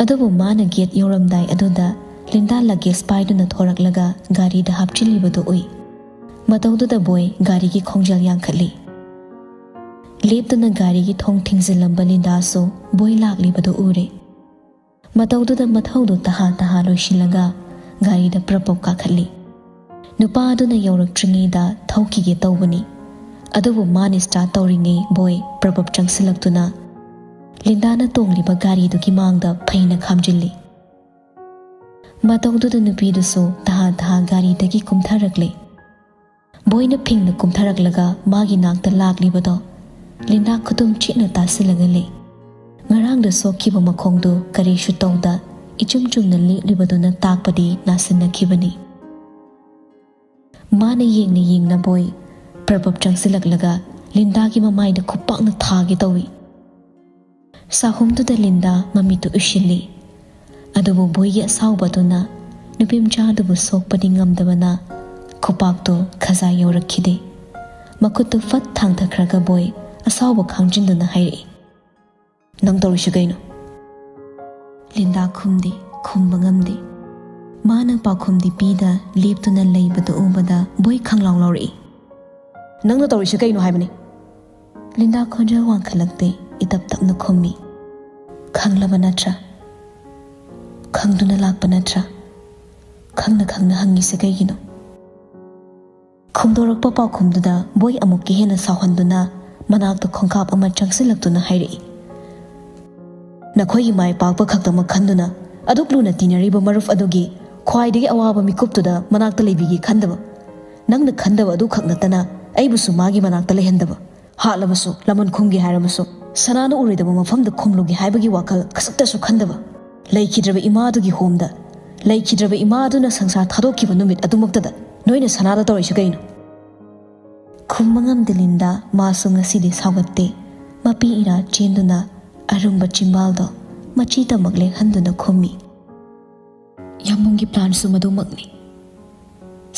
ꯑꯗꯨꯕꯨ ꯃꯥꯅ ꯒꯦꯠ ꯌꯧꯔꯝꯗꯥꯏ ꯑꯗꯨꯗ ꯂꯤꯟꯗꯥ ꯂꯒꯦꯖ ꯄꯥꯏꯗꯨꯅ ꯊꯣꯔꯛꯂꯒ ꯒꯥꯔꯤꯗ ꯍꯥꯞꯆꯤꯜꯂꯤꯕꯗꯨ ꯎꯏ꯫ ꯃꯇꯧꯗꯨꯗ ꯕꯣꯏ ꯒꯥꯔꯤꯒꯤ ꯈꯣꯡꯖꯦꯜ ꯌꯥꯡꯈꯠꯂꯤ꯫ ꯂꯦꯞꯇꯅ ꯒꯥꯔꯤꯒꯤ ꯊꯣꯡ ꯊꯤꯡꯖꯤꯜꯂꯝꯕ ꯂꯤꯟꯗꯥꯁꯨ ꯕꯣꯏ ꯂꯥꯛꯂꯤꯕꯗꯨ ꯎꯔꯦ꯫ ꯃꯇꯧꯗꯨꯗ ꯃꯊꯧꯗꯨ ꯇꯍꯥ ꯇꯍꯥ ꯂꯣꯏꯁꯤꯜꯂꯒ ꯒꯥꯔꯤꯗ ꯄ꯭ꯔꯞ ꯄ꯭ꯔꯞ ꯀꯥꯈꯠꯂꯤ꯫ ꯅꯨꯄꯥ ꯑꯗꯨꯅ ꯌꯧꯔꯛꯇ꯭ꯔꯤꯉꯩꯗ ꯊꯧꯈꯤꯒꯦ ꯇꯧꯕꯅꯤ꯫ ꯑꯗꯨꯕꯨ ꯃꯥꯅ ꯁ꯭ꯇꯥꯔꯠ ꯇꯧꯔꯤꯉꯩ ꯕꯣꯏ ꯄ꯭ꯔꯞ ꯄ꯭ꯔꯞ ꯆꯪꯁꯤꯜꯂꯛꯇꯨꯅ ꯂꯤꯟꯗꯥꯅ ꯇꯣꯡꯂꯤꯕ ꯒꯥꯔꯤꯗꯨꯒꯤ ꯃꯥꯡꯗ ꯐꯩꯅ ꯈꯥꯝꯖꯤꯜꯂꯤ꯫ ꯃꯇꯧꯗꯨꯗ ꯅꯨꯄꯤꯗꯨꯁꯨ ꯇꯍꯥ ꯇꯍꯥ ꯒꯥꯔꯤꯗꯒꯤ ꯀꯨꯝꯊꯔꯛꯂꯦ꯫ ꯕꯣꯏꯅ ꯐꯤꯡꯅ ꯀꯨꯝꯊꯔꯛꯂꯒ ꯃꯥꯒꯤ ꯅꯥꯛꯇ ꯂꯥꯛꯂꯤꯕꯗꯣ ꯂꯤꯟꯗꯥ ꯈꯨꯇꯨꯝ ꯆꯤꯛꯅ ꯇꯥꯁꯤꯜꯂꯒ ꯂꯩ꯫ ꯉꯔꯥꯡꯗ ꯁꯣꯛꯈꯤꯕ ꯃꯈꯣꯡꯗꯨ ꯀꯔꯤꯁꯨ ꯇꯧꯗ ꯏꯆꯨꯝ ꯆꯨꯝꯅ ꯂꯦꯞꯂꯤꯕꯗꯨꯅ ꯇꯥꯛꯄꯗꯤ ꯅꯥꯁꯤꯟꯅꯈꯤꯕꯅꯤ꯫ ꯃꯥꯅ ꯌꯦꯡꯅ ꯌꯦꯡꯅ ꯕꯣꯏ ꯄ꯭ꯔꯞ ꯄ꯭ꯔꯞ ꯆꯪꯁꯤꯜꯂꯛꯂꯒ ꯂꯤꯟꯗꯥꯒꯤ ꯃꯃꯥꯏꯗ ꯈꯨꯄꯥꯛꯅ ꯊꯥꯒꯦ ꯇꯧꯏ꯫ ꯆꯥꯛꯈꯨꯝꯗꯨꯗ ꯂꯤꯟꯗꯥ ꯃꯃꯤꯠꯇꯨ ꯎꯏꯁꯤꯜꯂꯤ꯫ ꯑꯗꯨꯕꯨ ꯕꯣꯏꯒꯤ ꯑꯁꯥꯎꯕ ꯑꯗꯨꯅ ꯅꯨꯄꯤꯃꯆꯥ ꯑꯗꯨꯕꯨ ꯁꯣꯛꯄꯗꯤ ꯉꯝꯗꯕꯅ ꯈꯨꯄꯥꯛꯇꯨ ꯈꯖꯥ ꯌꯧꯔꯛꯈꯤꯗꯦ꯫ ꯃꯈꯨꯠꯇꯨ ꯐꯠ ꯊꯥꯡꯊꯈ꯭ꯔꯒ ꯕꯣꯏ ꯑꯁꯥꯎꯕ ꯈꯥꯡꯖꯤꯟꯗꯨꯅ ꯍꯥꯏꯔꯛꯏ꯫ "ꯅꯪ ꯇꯧꯔꯤꯁꯤ ꯀꯩꯅꯣ?" ꯂꯤꯟꯗꯥ ꯈꯨꯝꯗꯦ, ꯈꯨꯝꯕ ꯉꯝꯗꯦ꯫ ꯃꯥꯅ ꯄꯥꯎꯈꯨꯝꯗꯤ ꯄꯤꯗ ꯂꯦꯞꯇꯨꯅ ꯂꯩꯕꯗꯨ ꯎꯕꯗ ꯕꯣꯏ ꯈꯪꯂꯥꯎ ꯂꯥꯎꯔꯛꯏ꯫ "ꯅꯪꯅ ꯇꯧꯔꯤꯁꯤ ꯀꯩꯅꯣ ꯍꯥꯏꯕꯅꯤ?" ꯂꯤꯟꯗꯥ ꯈꯣꯟꯖꯦꯜ ꯋꯥꯡꯈꯠꯂꯛꯇꯦ, ꯏꯇꯞ ꯇꯞꯅ ꯈꯨꯝꯃꯤ꯫ "ꯈꯪꯂꯕ ꯅꯠꯇ꯭ꯔꯥ? ꯈꯪꯗꯨꯅ ꯂꯥꯛꯄ ꯅꯠꯇ꯭ꯔꯥ? ꯈꯪꯅ ꯈꯪꯅ ꯍꯪꯉꯤꯁꯦ ꯀꯩꯒꯤꯅꯣ?" ꯈꯨꯝꯗꯣꯔꯛꯄ ꯄꯥꯎꯈꯨꯝꯗꯨꯗ ꯕꯣꯏ ꯑꯃꯨꯛꯀ ꯍꯦꯟꯅ ꯁꯥꯎꯍꯟꯗꯨꯅ ꯃꯅꯥꯛꯇ ꯈꯣꯡꯀꯥꯞ ꯑꯃ ꯆꯪꯁꯤꯜꯂꯛꯇꯨꯅ ꯍꯥꯏꯔꯛꯏ꯫ "ꯅꯈꯣꯏꯒꯤ ꯃꯥꯏ ꯄꯥꯛꯄ ꯈꯛꯇꯃꯛ ꯈꯟꯗꯨꯅ ꯑꯗꯨꯛ ꯂꯨꯅ ꯇꯤꯟꯅꯔꯤꯕ ꯃꯔꯨꯞ ꯑꯗꯨꯒꯤ ꯈ꯭ꯋꯥꯏꯗꯒꯤ ꯑꯋꯥꯕ ꯃꯤꯀꯨꯞꯇꯨꯗ ꯃꯅꯥꯛꯇ ꯂꯩꯕꯤꯒꯦ ꯈꯟꯗꯕ, ꯅꯪꯅ ꯈꯟꯗꯕ ꯑꯗꯨꯈꯛ ꯅꯠꯇꯅ ꯑꯩꯕꯨꯁꯨ ꯃꯥꯒꯤ ꯃꯅꯥꯛꯇ ꯂꯩꯍꯟꯗꯕ, ꯍꯥꯠꯂꯕꯁꯨ, ꯂꯃꯟ ꯈꯨꯝꯒꯦ ꯍꯥꯏꯔꯕꯁꯨ, ꯁꯅꯥꯅ ꯎꯔꯣꯏꯗꯕ ꯃꯐꯝꯗ ꯈꯨꯝꯂꯨꯒꯦ ꯍꯥꯏꯕꯒꯤ ꯋꯥꯈꯜ ꯈꯖꯤꯛꯇꯁꯨ ꯈꯟꯗꯕ, ꯂꯩꯈꯤꯗ꯭ꯔꯕ ꯏꯃꯥ ꯑꯗꯨꯒꯤ ꯍꯣꯝꯗ, ꯂꯩꯈꯤꯗ꯭ꯔꯕ ꯏꯃꯥ ꯑꯗꯨꯅ ꯁꯪꯁꯥꯔ ꯊꯥꯗꯣꯛꯈꯤꯕ ꯅꯨꯃꯤꯠ ꯑꯗꯨꯃꯛꯇꯗ ꯅꯣꯏꯅ ꯁꯅꯥꯗ ꯇꯧꯔꯤꯁꯤ ꯀꯩꯅꯣ?" ꯈꯨꯝꯕ ꯉꯝꯗꯦ ꯂꯤꯟꯗꯥ, ꯃꯥꯁꯨ ꯉꯁꯤꯗꯤ ꯁꯥꯎꯒꯠꯇꯦ꯫ ꯃꯄꯤ ꯏꯔꯥ ꯆꯦꯟꯗꯨꯅ ꯑꯔꯨꯝꯕ ꯆꯤꯝꯕꯥꯜꯗꯣ ꯃꯆꯤ ꯇꯃꯛ ꯂꯦꯡꯍꯟꯗꯨꯅ ꯈꯨꯝꯃꯤ꯫ "ꯌꯥꯝꯕꯨꯡꯒꯤ ꯄ꯭ꯂꯥꯟꯁꯨ ꯃꯗꯨꯃꯛꯅꯤ꯫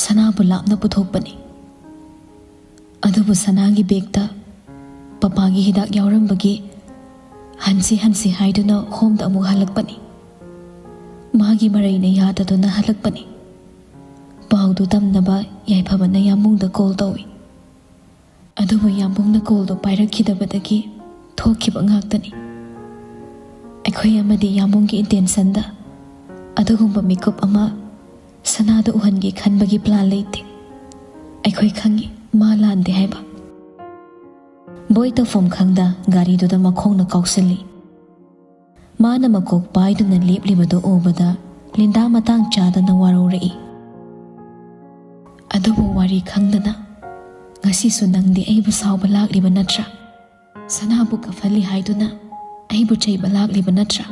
ꯁꯅꯥꯕꯨ ꯂꯥꯞꯅ ꯄꯨꯊꯣꯛꯄꯅꯤ꯫ ꯑꯗꯨꯕꯨ ꯁꯅꯥꯒꯤ ꯕꯦꯒꯇ ꯄꯄꯥꯒꯤ ꯍꯤꯗꯥꯛ ꯌꯥꯎꯔꯝꯕꯒꯤ ꯍꯟꯁꯤ ꯍꯟꯁꯤ ꯍꯥꯏꯗꯨꯅ ꯍꯣꯝꯗ ꯑꯃꯨꯛ ꯍꯜꯂꯛꯄꯅꯤ꯫ ꯃꯥꯒꯤ ꯃꯔꯩꯅ ꯌꯥꯗꯗꯨꯅ ꯍꯜꯂꯛꯄꯅꯤ꯫ ꯄꯥꯎꯗꯨ ꯇꯝꯅꯕ ꯌꯥꯏꯐꯕꯅ ꯌꯥꯝꯕꯨꯡꯗ ꯀꯣꯜ ꯇꯧꯏ꯫ ꯑꯗꯨꯕꯨ ꯌꯥꯝꯕꯨꯡꯅ ꯀꯣꯜꯗꯨ ꯄꯥꯏꯔꯛꯈꯤꯗꯕꯗꯒꯤ ꯊꯣꯛꯈꯤꯕ ꯉꯥꯛꯇꯅꯤ꯫ ꯑꯩꯈꯣꯏ ꯑꯃꯗꯤ ꯌꯥꯝꯕꯨꯡꯒꯤ ꯏꯟꯇꯦꯟꯁꯟꯗ ꯑꯗꯨꯒꯨꯝꯕ ꯃꯤꯀꯨꯞ ꯑꯃ ꯁꯅꯥꯗ ꯎꯍꯟꯒꯦ ꯈꯟꯕꯒꯤ ꯄ꯭ꯂꯥꯟ ꯂꯩꯇꯦ꯫ ꯑꯩꯈꯣꯏ ꯈꯪꯏ ꯃꯥ ꯂꯥꯟꯗꯦ ꯍꯥꯏꯕ꯫" ꯕꯣꯏ ꯇꯧꯐꯝ ꯈꯪꯗ ꯒꯥꯔꯤꯗꯨꯗ ꯃꯈꯣꯡꯅ ꯀꯥꯎꯁꯤꯜꯂꯤ꯫ ꯃꯥꯅ ꯃꯀꯣꯛ ꯄꯥꯏꯗꯨꯅ ꯂꯦꯞꯂꯤꯕꯗꯨ ꯎꯕꯗ ꯂꯤꯟꯗꯥ ꯃꯇꯥꯡ ꯆꯥꯗꯅ ꯋꯥꯔꯧꯔꯛꯏ꯫ "ꯑꯗꯨꯕꯨ ꯋꯥꯔꯤ ꯈꯪꯗꯅ ꯉꯁꯤꯁꯨ ꯅꯪꯗꯤ ꯑꯩꯕꯨ ꯁꯥꯎꯕ ꯂꯥꯛꯂꯤꯕ ꯅꯠꯇ꯭ꯔꯥ? ꯁꯅꯥꯕꯨ ꯀꯐꯜꯂꯤ ꯍꯥꯏꯗꯨꯅ ꯑꯩꯕꯨ ꯆꯩꯕ ꯂꯥꯛꯂꯤꯕ ꯅꯠꯇ꯭ꯔꯥ?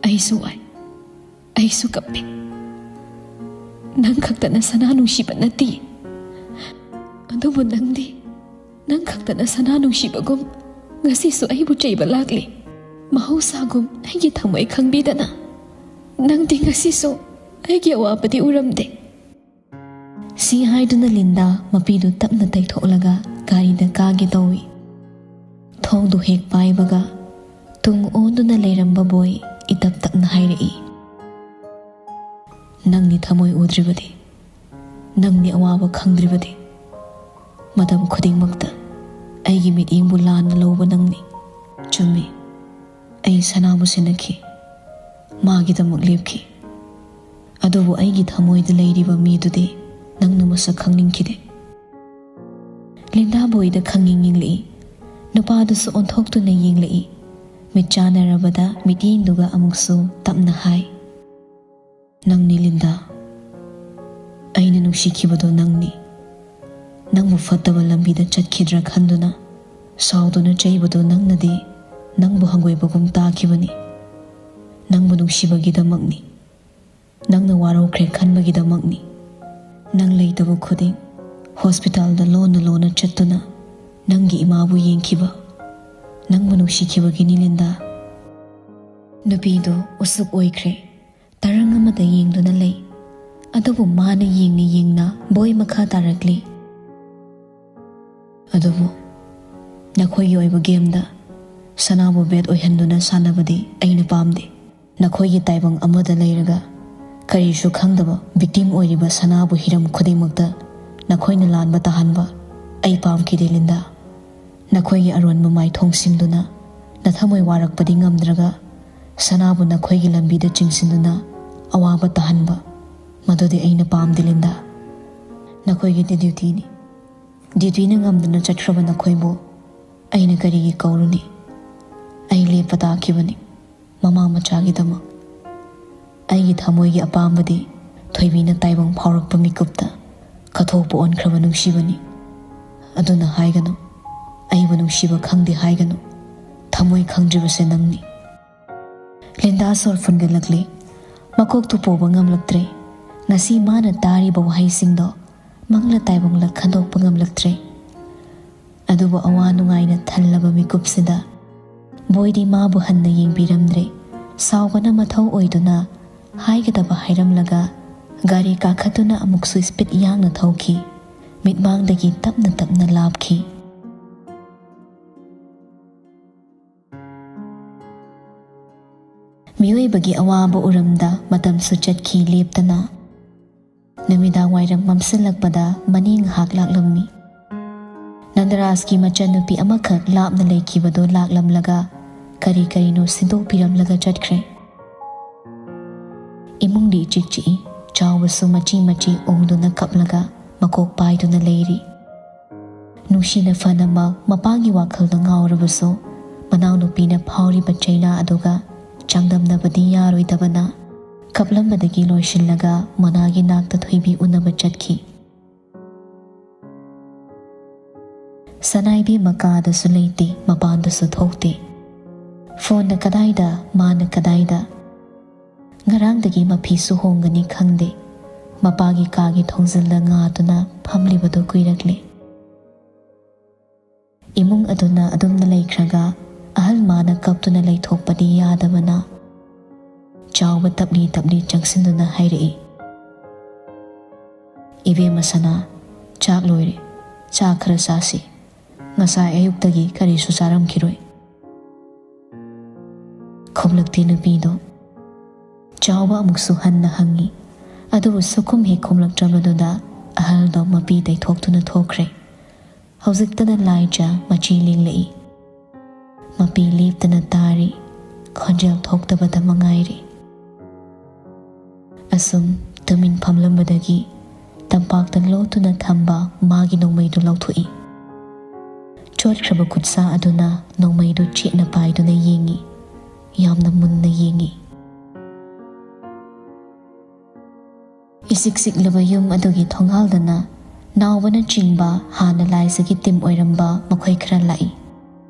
ꯑꯩꯁꯨ ꯋꯥꯏ, ꯑꯩꯁꯨ ꯀꯞꯄꯤ꯫ ꯅꯪ ꯈꯛꯇꯅ ꯁꯅꯥ ꯅꯨꯡꯁꯤꯕ ꯅꯠꯇꯦ꯫ ꯑꯗꯨꯕꯨ ꯅꯪꯗꯤ, ꯅꯪ ꯈꯛꯇꯅ ꯁꯅꯥ ꯅꯨꯡꯁꯤꯕꯒꯨꯝ ꯉꯁꯤꯁꯨ ꯑꯩꯕꯨ ꯆꯩꯕ ꯂꯥꯛꯂꯤ꯫ ꯃꯍꯧꯁꯥꯒꯨꯝ ꯑꯩꯒꯤ ꯊꯃꯣꯏ ꯈꯪꯕꯤꯗꯅ ꯅꯪꯗꯤ ꯉꯁꯤꯁꯨ ꯑꯩꯒꯤ ꯑꯋꯥꯕꯗꯤ ꯎꯔꯝꯗꯦ꯫" ꯁꯤ ꯍꯥꯏꯗꯨꯅ ꯂꯤꯟꯗꯥ ꯃꯄꯤꯗꯨ ꯇꯞꯅ ꯇꯩꯊꯣꯛꯂꯒ ꯒꯥꯔꯤꯗ ꯀꯥꯒꯦ ꯇꯧꯏ꯫ ꯊꯣꯡꯗꯨ ꯍꯦꯛ ꯄꯥꯏꯕꯒ ꯇꯨꯡ ꯑꯣꯟꯗꯨꯅ ꯂꯩꯔꯝꯕ ꯕꯣꯏ ꯏꯇꯞ ꯇꯞꯅ ꯍꯥꯏꯔꯛꯏ, "ꯅꯪꯅꯤ ꯊꯃꯣꯏ ꯎꯗ꯭ꯔꯤꯕꯗꯤ, ꯅꯪꯅꯤ ꯑꯋꯥꯕ ꯈꯪꯗ꯭ꯔꯤꯕꯗꯤ꯫ ꯃꯇꯝ ꯈꯨꯗꯤꯡꯃꯛꯇ ꯑꯩꯒꯤ ꯃꯤꯠꯌꯦꯡꯕꯨ ꯂꯥꯟꯅ ꯂꯧꯕ ꯅꯪꯅꯤ꯫ ꯆꯨꯝꯃꯤ, ꯑꯩ ꯁꯅꯥꯕꯨ ꯁꯤꯟꯅꯈꯤ, ꯃꯥꯒꯤꯗꯃꯛ ꯂꯦꯞꯈꯤ꯫ ꯑꯗꯨꯕꯨ ꯑꯩꯒꯤ ꯊꯃꯣꯏꯗ ꯂꯩꯔꯤꯕ ꯃꯤꯗꯨꯗꯤ ꯅꯪꯅ ꯃꯁꯛ ꯈꯪꯅꯤꯡꯈꯤꯗꯦ꯫" ꯂꯤꯟꯗꯥ ꯕꯣꯏꯗ ꯈꯪꯌꯦꯡ ꯌꯦꯡꯂꯛꯏ꯫ ꯅꯨꯄꯥꯗꯨꯁꯨ ꯑꯣꯟꯊꯣꯛꯇꯨꯅ ꯌꯦꯡꯂꯛꯏ꯫ ꯃꯤꯠ ꯆꯥꯟꯅꯔꯕꯗ ꯃꯤꯠꯌꯦꯡꯗꯨꯒ ꯑꯃꯨꯛꯁꯨ ꯇꯞꯅ ꯍꯥꯏ, "ꯅꯪꯅꯤ ꯂꯤꯟꯗꯥ, ꯑꯩꯅ ꯅꯨꯡꯁꯤꯈꯤꯕꯗꯣ ꯅꯪꯅꯤ꯫ ꯅꯪꯕꯨ ꯐꯠꯇꯕ ꯂꯝꯕꯤꯗ ꯆꯠꯈꯤꯗ꯭ꯔꯥ ꯈꯟꯗꯨꯅ ꯁꯥꯎꯗꯨꯅ ꯆꯩꯕꯗꯣ ꯅꯪꯅꯗꯤ ꯅꯪꯕꯨ ꯍꯪꯒꯣꯏꯕꯒꯨꯝ ꯇꯥꯈꯤꯕꯅꯤ꯫ ꯅꯪꯕꯨ ꯅꯨꯡꯁꯤꯕꯒꯤꯗꯃꯛꯅꯤ꯫ ꯅꯪꯅ ꯋꯥꯔꯧꯈ꯭ꯔꯦ ꯈꯟꯕꯒꯤꯗꯃꯛꯅꯤ꯫ ꯅꯪ ꯂꯩꯇꯕ ꯈꯨꯗꯤꯡ ꯍꯣꯁꯄꯤꯇꯥꯜꯗ ꯂꯣꯟꯅ ꯂꯣꯟꯅ ꯆꯠꯇꯨꯅ ꯅꯪꯒꯤ ꯏꯃꯥꯕꯨ ꯌꯦꯡꯈꯤꯕ, ꯅꯪꯕꯨ ꯅꯨꯡꯁꯤꯈꯤꯕꯒꯤꯅꯤ ꯂꯤꯟꯗꯥ꯫" ꯅꯨꯄꯤꯗꯨ ꯎꯁꯨꯛ ꯑꯣꯏꯈ꯭ꯔꯦ꯫ ꯇꯔꯪ ꯑꯃꯗ ꯌꯦꯡꯗꯨꯅ ꯂꯩ꯫ ꯑꯗꯨꯕꯨ ꯃꯥꯅ ꯌꯦꯡꯅ ꯌꯦꯡꯅ ꯕꯣꯏ ꯃꯈꯥ ꯇꯥꯔꯛꯂꯤ꯫ "ꯑꯗꯨꯕꯨ ꯅꯈꯣꯏꯒꯤ ꯑꯣꯏꯕ ꯒꯦꯝꯗ ꯁꯅꯥꯕꯨ ꯕꯦꯠ ꯑꯣꯏꯍꯟꯗꯨꯅ ꯁꯥꯟꯅꯕꯗꯤ ꯑꯩꯅ ꯄꯥꯝꯗꯦ꯫ ꯅꯈꯣꯏꯒꯤ ꯇꯥꯏꯕꯪ ꯑꯃꯗ ꯂꯩꯔꯒ ꯀꯔꯤꯁꯨ ꯈꯪꯗꯕ ꯚꯤꯛꯇꯤꯝ ꯑꯣꯏꯔꯤꯕ ꯁꯅꯥꯕꯨ ꯍꯤꯔꯝ ꯈꯨꯗꯤꯡꯃꯛꯇ ꯅꯈꯣꯏꯅ ꯂꯥꯟꯕ ꯇꯥꯍꯟꯕ ꯑꯩ ꯄꯥꯝꯈꯤꯗꯦ ꯂꯤꯟꯗꯥ꯫ ꯅꯈꯣꯏꯒꯤ ꯑꯔꯣꯟꯕ ꯃꯥꯏꯊꯣꯡꯁꯤꯡꯗꯨꯅ ꯅꯊꯃꯣꯏ ꯋꯥꯔꯛꯄꯗꯤ ꯉꯝꯗ꯭ꯔꯒ ꯁꯅꯥꯕꯨ ꯅꯈꯣꯏꯒꯤ ꯂꯝꯕꯤꯗ ꯆꯤꯡꯁꯤꯟꯗꯨꯅ ꯑꯋꯥꯕ ꯇꯥꯍꯟꯕ, ꯃꯗꯨꯗꯤ ꯑꯩꯅ ꯄꯥꯝꯗꯦ ꯂꯤꯟꯗꯥ꯫ ꯅꯈꯣꯏꯒꯤꯗꯤ ꯗ꯭ꯌꯨꯇꯤꯅꯤ꯫ ꯗ꯭ꯌꯨꯇꯤꯅ ꯉꯝꯗꯅ ꯆꯠꯈ꯭ꯔꯕ ꯅꯈꯣꯏꯕꯨ ꯑꯩꯅ ꯀꯔꯤꯒꯤ ꯀꯧꯔꯨꯅꯤ? ꯑꯩ ꯂꯦꯞꯄ ꯇꯥꯈꯤꯕꯅꯤ ꯃꯃꯥ ꯃꯆꯥꯒꯤꯗꯃꯛ꯫ ꯑꯩꯒꯤ ꯊꯃꯣꯏꯒꯤ ꯑꯄꯥꯝꯕꯗꯤ ꯊꯣꯏꯕꯤꯅ ꯇꯥꯏꯕꯪ ꯐꯥꯎꯔꯛꯄ ꯃꯤꯀꯨꯞꯇ ꯀꯠꯊꯣꯛꯄ ꯑꯣꯟꯈ꯭ꯔꯕ ꯅꯨꯡꯁꯤꯕꯅꯤ꯫ ꯑꯗꯨꯅ ꯍꯥꯏꯒꯅꯨ, ꯑꯩꯕꯨ ꯅꯨꯡꯁꯤꯕ ꯈꯪꯗꯦ ꯍꯥꯏꯒꯅꯨ꯫ ꯊꯃꯣꯏ ꯈꯪꯗ꯭ꯔꯤꯕꯁꯦ ꯅꯪꯅꯤ꯫" ꯂꯤꯟꯗꯥ ꯁꯣꯔ ꯐꯨꯟꯒꯠꯂꯛꯂꯦ꯫ ꯃꯀꯣꯛꯇꯨ ꯄꯨꯕ ꯉꯝꯂꯛꯇ꯭ꯔꯦ꯫ ꯉꯁꯤ ꯃꯥꯅ ꯇꯥꯔꯤꯕ ꯋꯥꯍꯩꯁꯤꯡꯗꯣ ꯃꯪꯂ ꯇꯥꯏꯕꯪꯂ ꯈꯟꯗꯣꯛꯄ ꯉꯝꯂꯛꯇ꯭ꯔꯦ꯫ ꯑꯗꯨꯕꯨ ꯑꯋꯥ ꯅꯨꯡꯉꯥꯏꯅ ꯊꯜꯂꯕ ꯃꯤꯀꯨꯞꯁꯤꯗ ꯕꯣꯏꯗꯤ ꯃꯥꯕꯨ ꯍꯟꯅ ꯌꯦꯡꯕꯤꯔꯝꯗ꯭ꯔꯦ꯫ ꯁꯥꯎꯕꯅ ꯃꯊꯧ ꯑꯣꯏꯗꯨꯅ ꯍꯥꯏꯒꯗꯕ ꯍꯥꯏꯔꯝꯂꯒ ꯒꯥꯔꯤ ꯀꯥꯈꯠꯇꯨꯅ ꯑꯃꯨꯛꯁꯨ ꯁ꯭ꯄꯤꯗ ꯌꯥꯡꯅ ꯊꯧꯈꯤ꯫ ꯃꯤꯠꯃꯥꯡꯗꯒꯤ ꯇꯞꯅ ꯇꯞꯅ ꯂꯥꯞꯈꯤ꯫ ꯃꯤꯑꯣꯏꯕꯒꯤ ꯑꯋꯥꯕ ꯎꯔꯝꯗ ꯃꯇꯝꯁꯨ ꯆꯠꯈꯤ ꯂꯦꯞꯇꯅ꯫ ꯅꯨꯃꯤꯗꯥꯡ ꯋꯥꯏꯔꯝ ꯃꯝꯁꯤꯜꯂꯛꯄꯗ ꯃꯅꯦ ꯉꯥꯏꯍꯥꯛ ꯂꯥꯛꯂꯝꯃꯤ꯫ ꯅꯟꯗꯔꯥꯖꯀꯤ ꯃꯆꯟꯅꯨꯄꯤ ꯑꯃꯈꯛ ꯂꯥꯞꯅ ꯂꯩꯈꯤꯕꯗꯨ ꯂꯥꯛꯂꯝꯂꯒ ꯀꯔꯤ ꯀꯔꯤꯅꯣ ꯁꯤꯟꯗꯣꯛꯄꯤꯔꯝꯂꯒ ꯆꯠꯈ꯭ꯔꯦ꯫ ꯏꯃꯨꯡꯗꯤ ꯏꯆꯤꯛ ꯆꯤꯛꯏ꯫ ꯆꯥꯎꯕꯁꯨ ꯃꯆꯤ ꯃꯆꯤ ꯎꯪꯗꯨꯅ ꯀꯞꯂꯒ ꯃꯀꯣꯛ ꯄꯥꯏꯗꯨꯅ ꯂꯩꯔꯤ꯫ ꯅꯨꯡꯁꯤꯅ ꯐꯅꯃꯛ ꯃꯄꯥꯒꯤ ꯋꯥꯈꯜꯗ ꯉꯥꯎꯔꯕꯁꯨ, ꯃꯅꯥꯎꯅꯨꯄꯤꯅ ꯐꯥꯎꯔꯤꯕ ꯆꯩꯅꯥ ꯑꯗꯨꯒ ꯆꯥꯡꯗꯝꯅꯕꯗꯤ ꯌꯥꯔꯣꯏꯗꯕꯅ, ꯀꯞꯂꯝꯕꯗꯒꯤ ꯂꯣꯏꯁꯤꯜꯂꯒ ꯃꯣꯅꯥꯒꯤ ꯅꯥꯛꯇ ꯊꯣꯏꯕꯤ ꯎꯅꯕ ꯆꯠꯈꯤ꯫ ꯁꯅꯥꯏꯕꯤ ꯃꯀꯥꯗꯁꯨ ꯂꯩꯇꯦ, ꯃꯄꯥꯟꯗꯁꯨ ꯊꯣꯛꯇꯦ꯫ ꯐꯣꯟꯅ ꯀꯗꯥꯏꯗ, ꯃꯥꯅ ꯀꯗꯥꯏꯗ? ꯉꯔꯥꯡꯗꯒꯤ ꯃꯐꯤꯁꯨ ꯍꯣꯡꯒꯅꯤ ꯈꯪꯗꯦ꯫ ꯃꯄꯥꯒꯤ ꯀꯥꯒꯤ ꯊꯣꯡꯖꯤꯜꯗ ꯉꯥꯗꯨꯅ ꯐꯝꯂꯤꯕꯗꯨ ꯀꯨꯏꯔꯛꯂꯦ꯫ ꯏꯃꯨꯡ ꯑꯗꯨꯅ ꯑꯗꯨꯝꯅ ꯂꯩꯈ꯭ꯔꯒ ꯑꯍꯜ ꯃꯥꯅ ꯀꯞꯇꯨꯅ ꯂꯩꯊꯣꯛꯄꯗꯤ ꯌꯥꯗꯕꯅ, ꯆꯥꯎꯕ ꯇꯞꯂꯤ ꯇꯞꯂꯤ ꯆꯪꯁꯤꯟꯗꯨꯅ ꯍꯥꯏꯔꯛꯏ, "ꯏꯕꯦꯝꯃ ꯁꯅꯥ, ꯆꯥꯛ ꯂꯣꯏꯔꯦ, ꯆꯥꯛ ꯈꯔ ꯆꯥꯁꯤ꯫ ꯉꯁꯥꯏ ꯑꯌꯨꯛꯇꯒꯤ ꯀꯔꯤꯁꯨ ꯆꯥꯔꯝꯈꯤꯔꯣꯏ?" ꯈꯨꯝꯂꯛꯇꯦ ꯅꯨꯄꯤꯗꯣ꯫ ꯆꯥꯎꯕ ꯑꯃꯨꯛꯁꯨ ꯍꯟꯅ ꯍꯪꯉꯤ, ꯑꯗꯨꯕꯨ ꯁꯨꯈꯨꯝ ꯍꯦꯛ ꯈꯨꯝꯂꯛꯇ꯭ꯔꯕꯗꯨꯗ ꯑꯍꯜꯗꯣ ꯃꯄꯤ ꯇꯩꯊꯣꯛꯇꯨꯅ ꯊꯣꯛꯈ꯭ꯔꯦ꯫ ꯍꯧꯖꯤꯛꯇꯅ ꯂꯥꯏꯖ ꯃꯆꯤ ꯂꯦꯡꯂꯛꯏ꯫ ꯃꯄꯤ ꯂꯦꯞꯇꯅ ꯇꯥꯔꯤ, ꯈꯣꯟꯖꯦꯜ ꯊꯣꯛꯇꯕꯗ ꯃꯉꯥꯏꯔꯦ꯫ ꯑꯁꯨꯝ ꯇꯨꯃꯤꯟ ꯐꯝꯂꯝꯕꯗꯒꯤ ꯇꯝꯄꯥꯛꯇ ꯂꯣꯠꯇꯨꯅ ꯊꯝꯕ ꯃꯥꯒꯤ ꯅꯣꯡꯃꯩꯗꯨ ꯂꯧꯊꯣꯛꯏ꯫ ꯆꯣꯠꯈ꯭ꯔꯕ ꯈꯨꯠꯁꯥ ꯑꯗꯨꯅ ꯅꯣꯡꯃꯩꯗꯨ ꯆꯦꯠꯅ ꯄꯥꯏꯗꯨꯅ ꯌꯦꯡꯏ, ꯌꯥꯝꯅ ꯃꯨꯟꯅ ꯌꯦꯡꯏ꯫ ꯏꯁꯤꯛ ꯁꯤꯛꯂꯕ ꯌꯨꯝ ꯑꯗꯨꯒꯤ ꯊꯣꯡꯒꯥꯜꯗꯅ ꯅꯥꯎꯕꯅꯆꯤꯡꯕ ꯍꯥꯟꯅ ꯂꯥꯏꯖꯒꯤ ꯇꯤꯝ ꯑꯣꯏꯔꯝꯕ ꯃꯈꯣꯏ ꯈꯔ ꯂꯥꯛꯏ꯫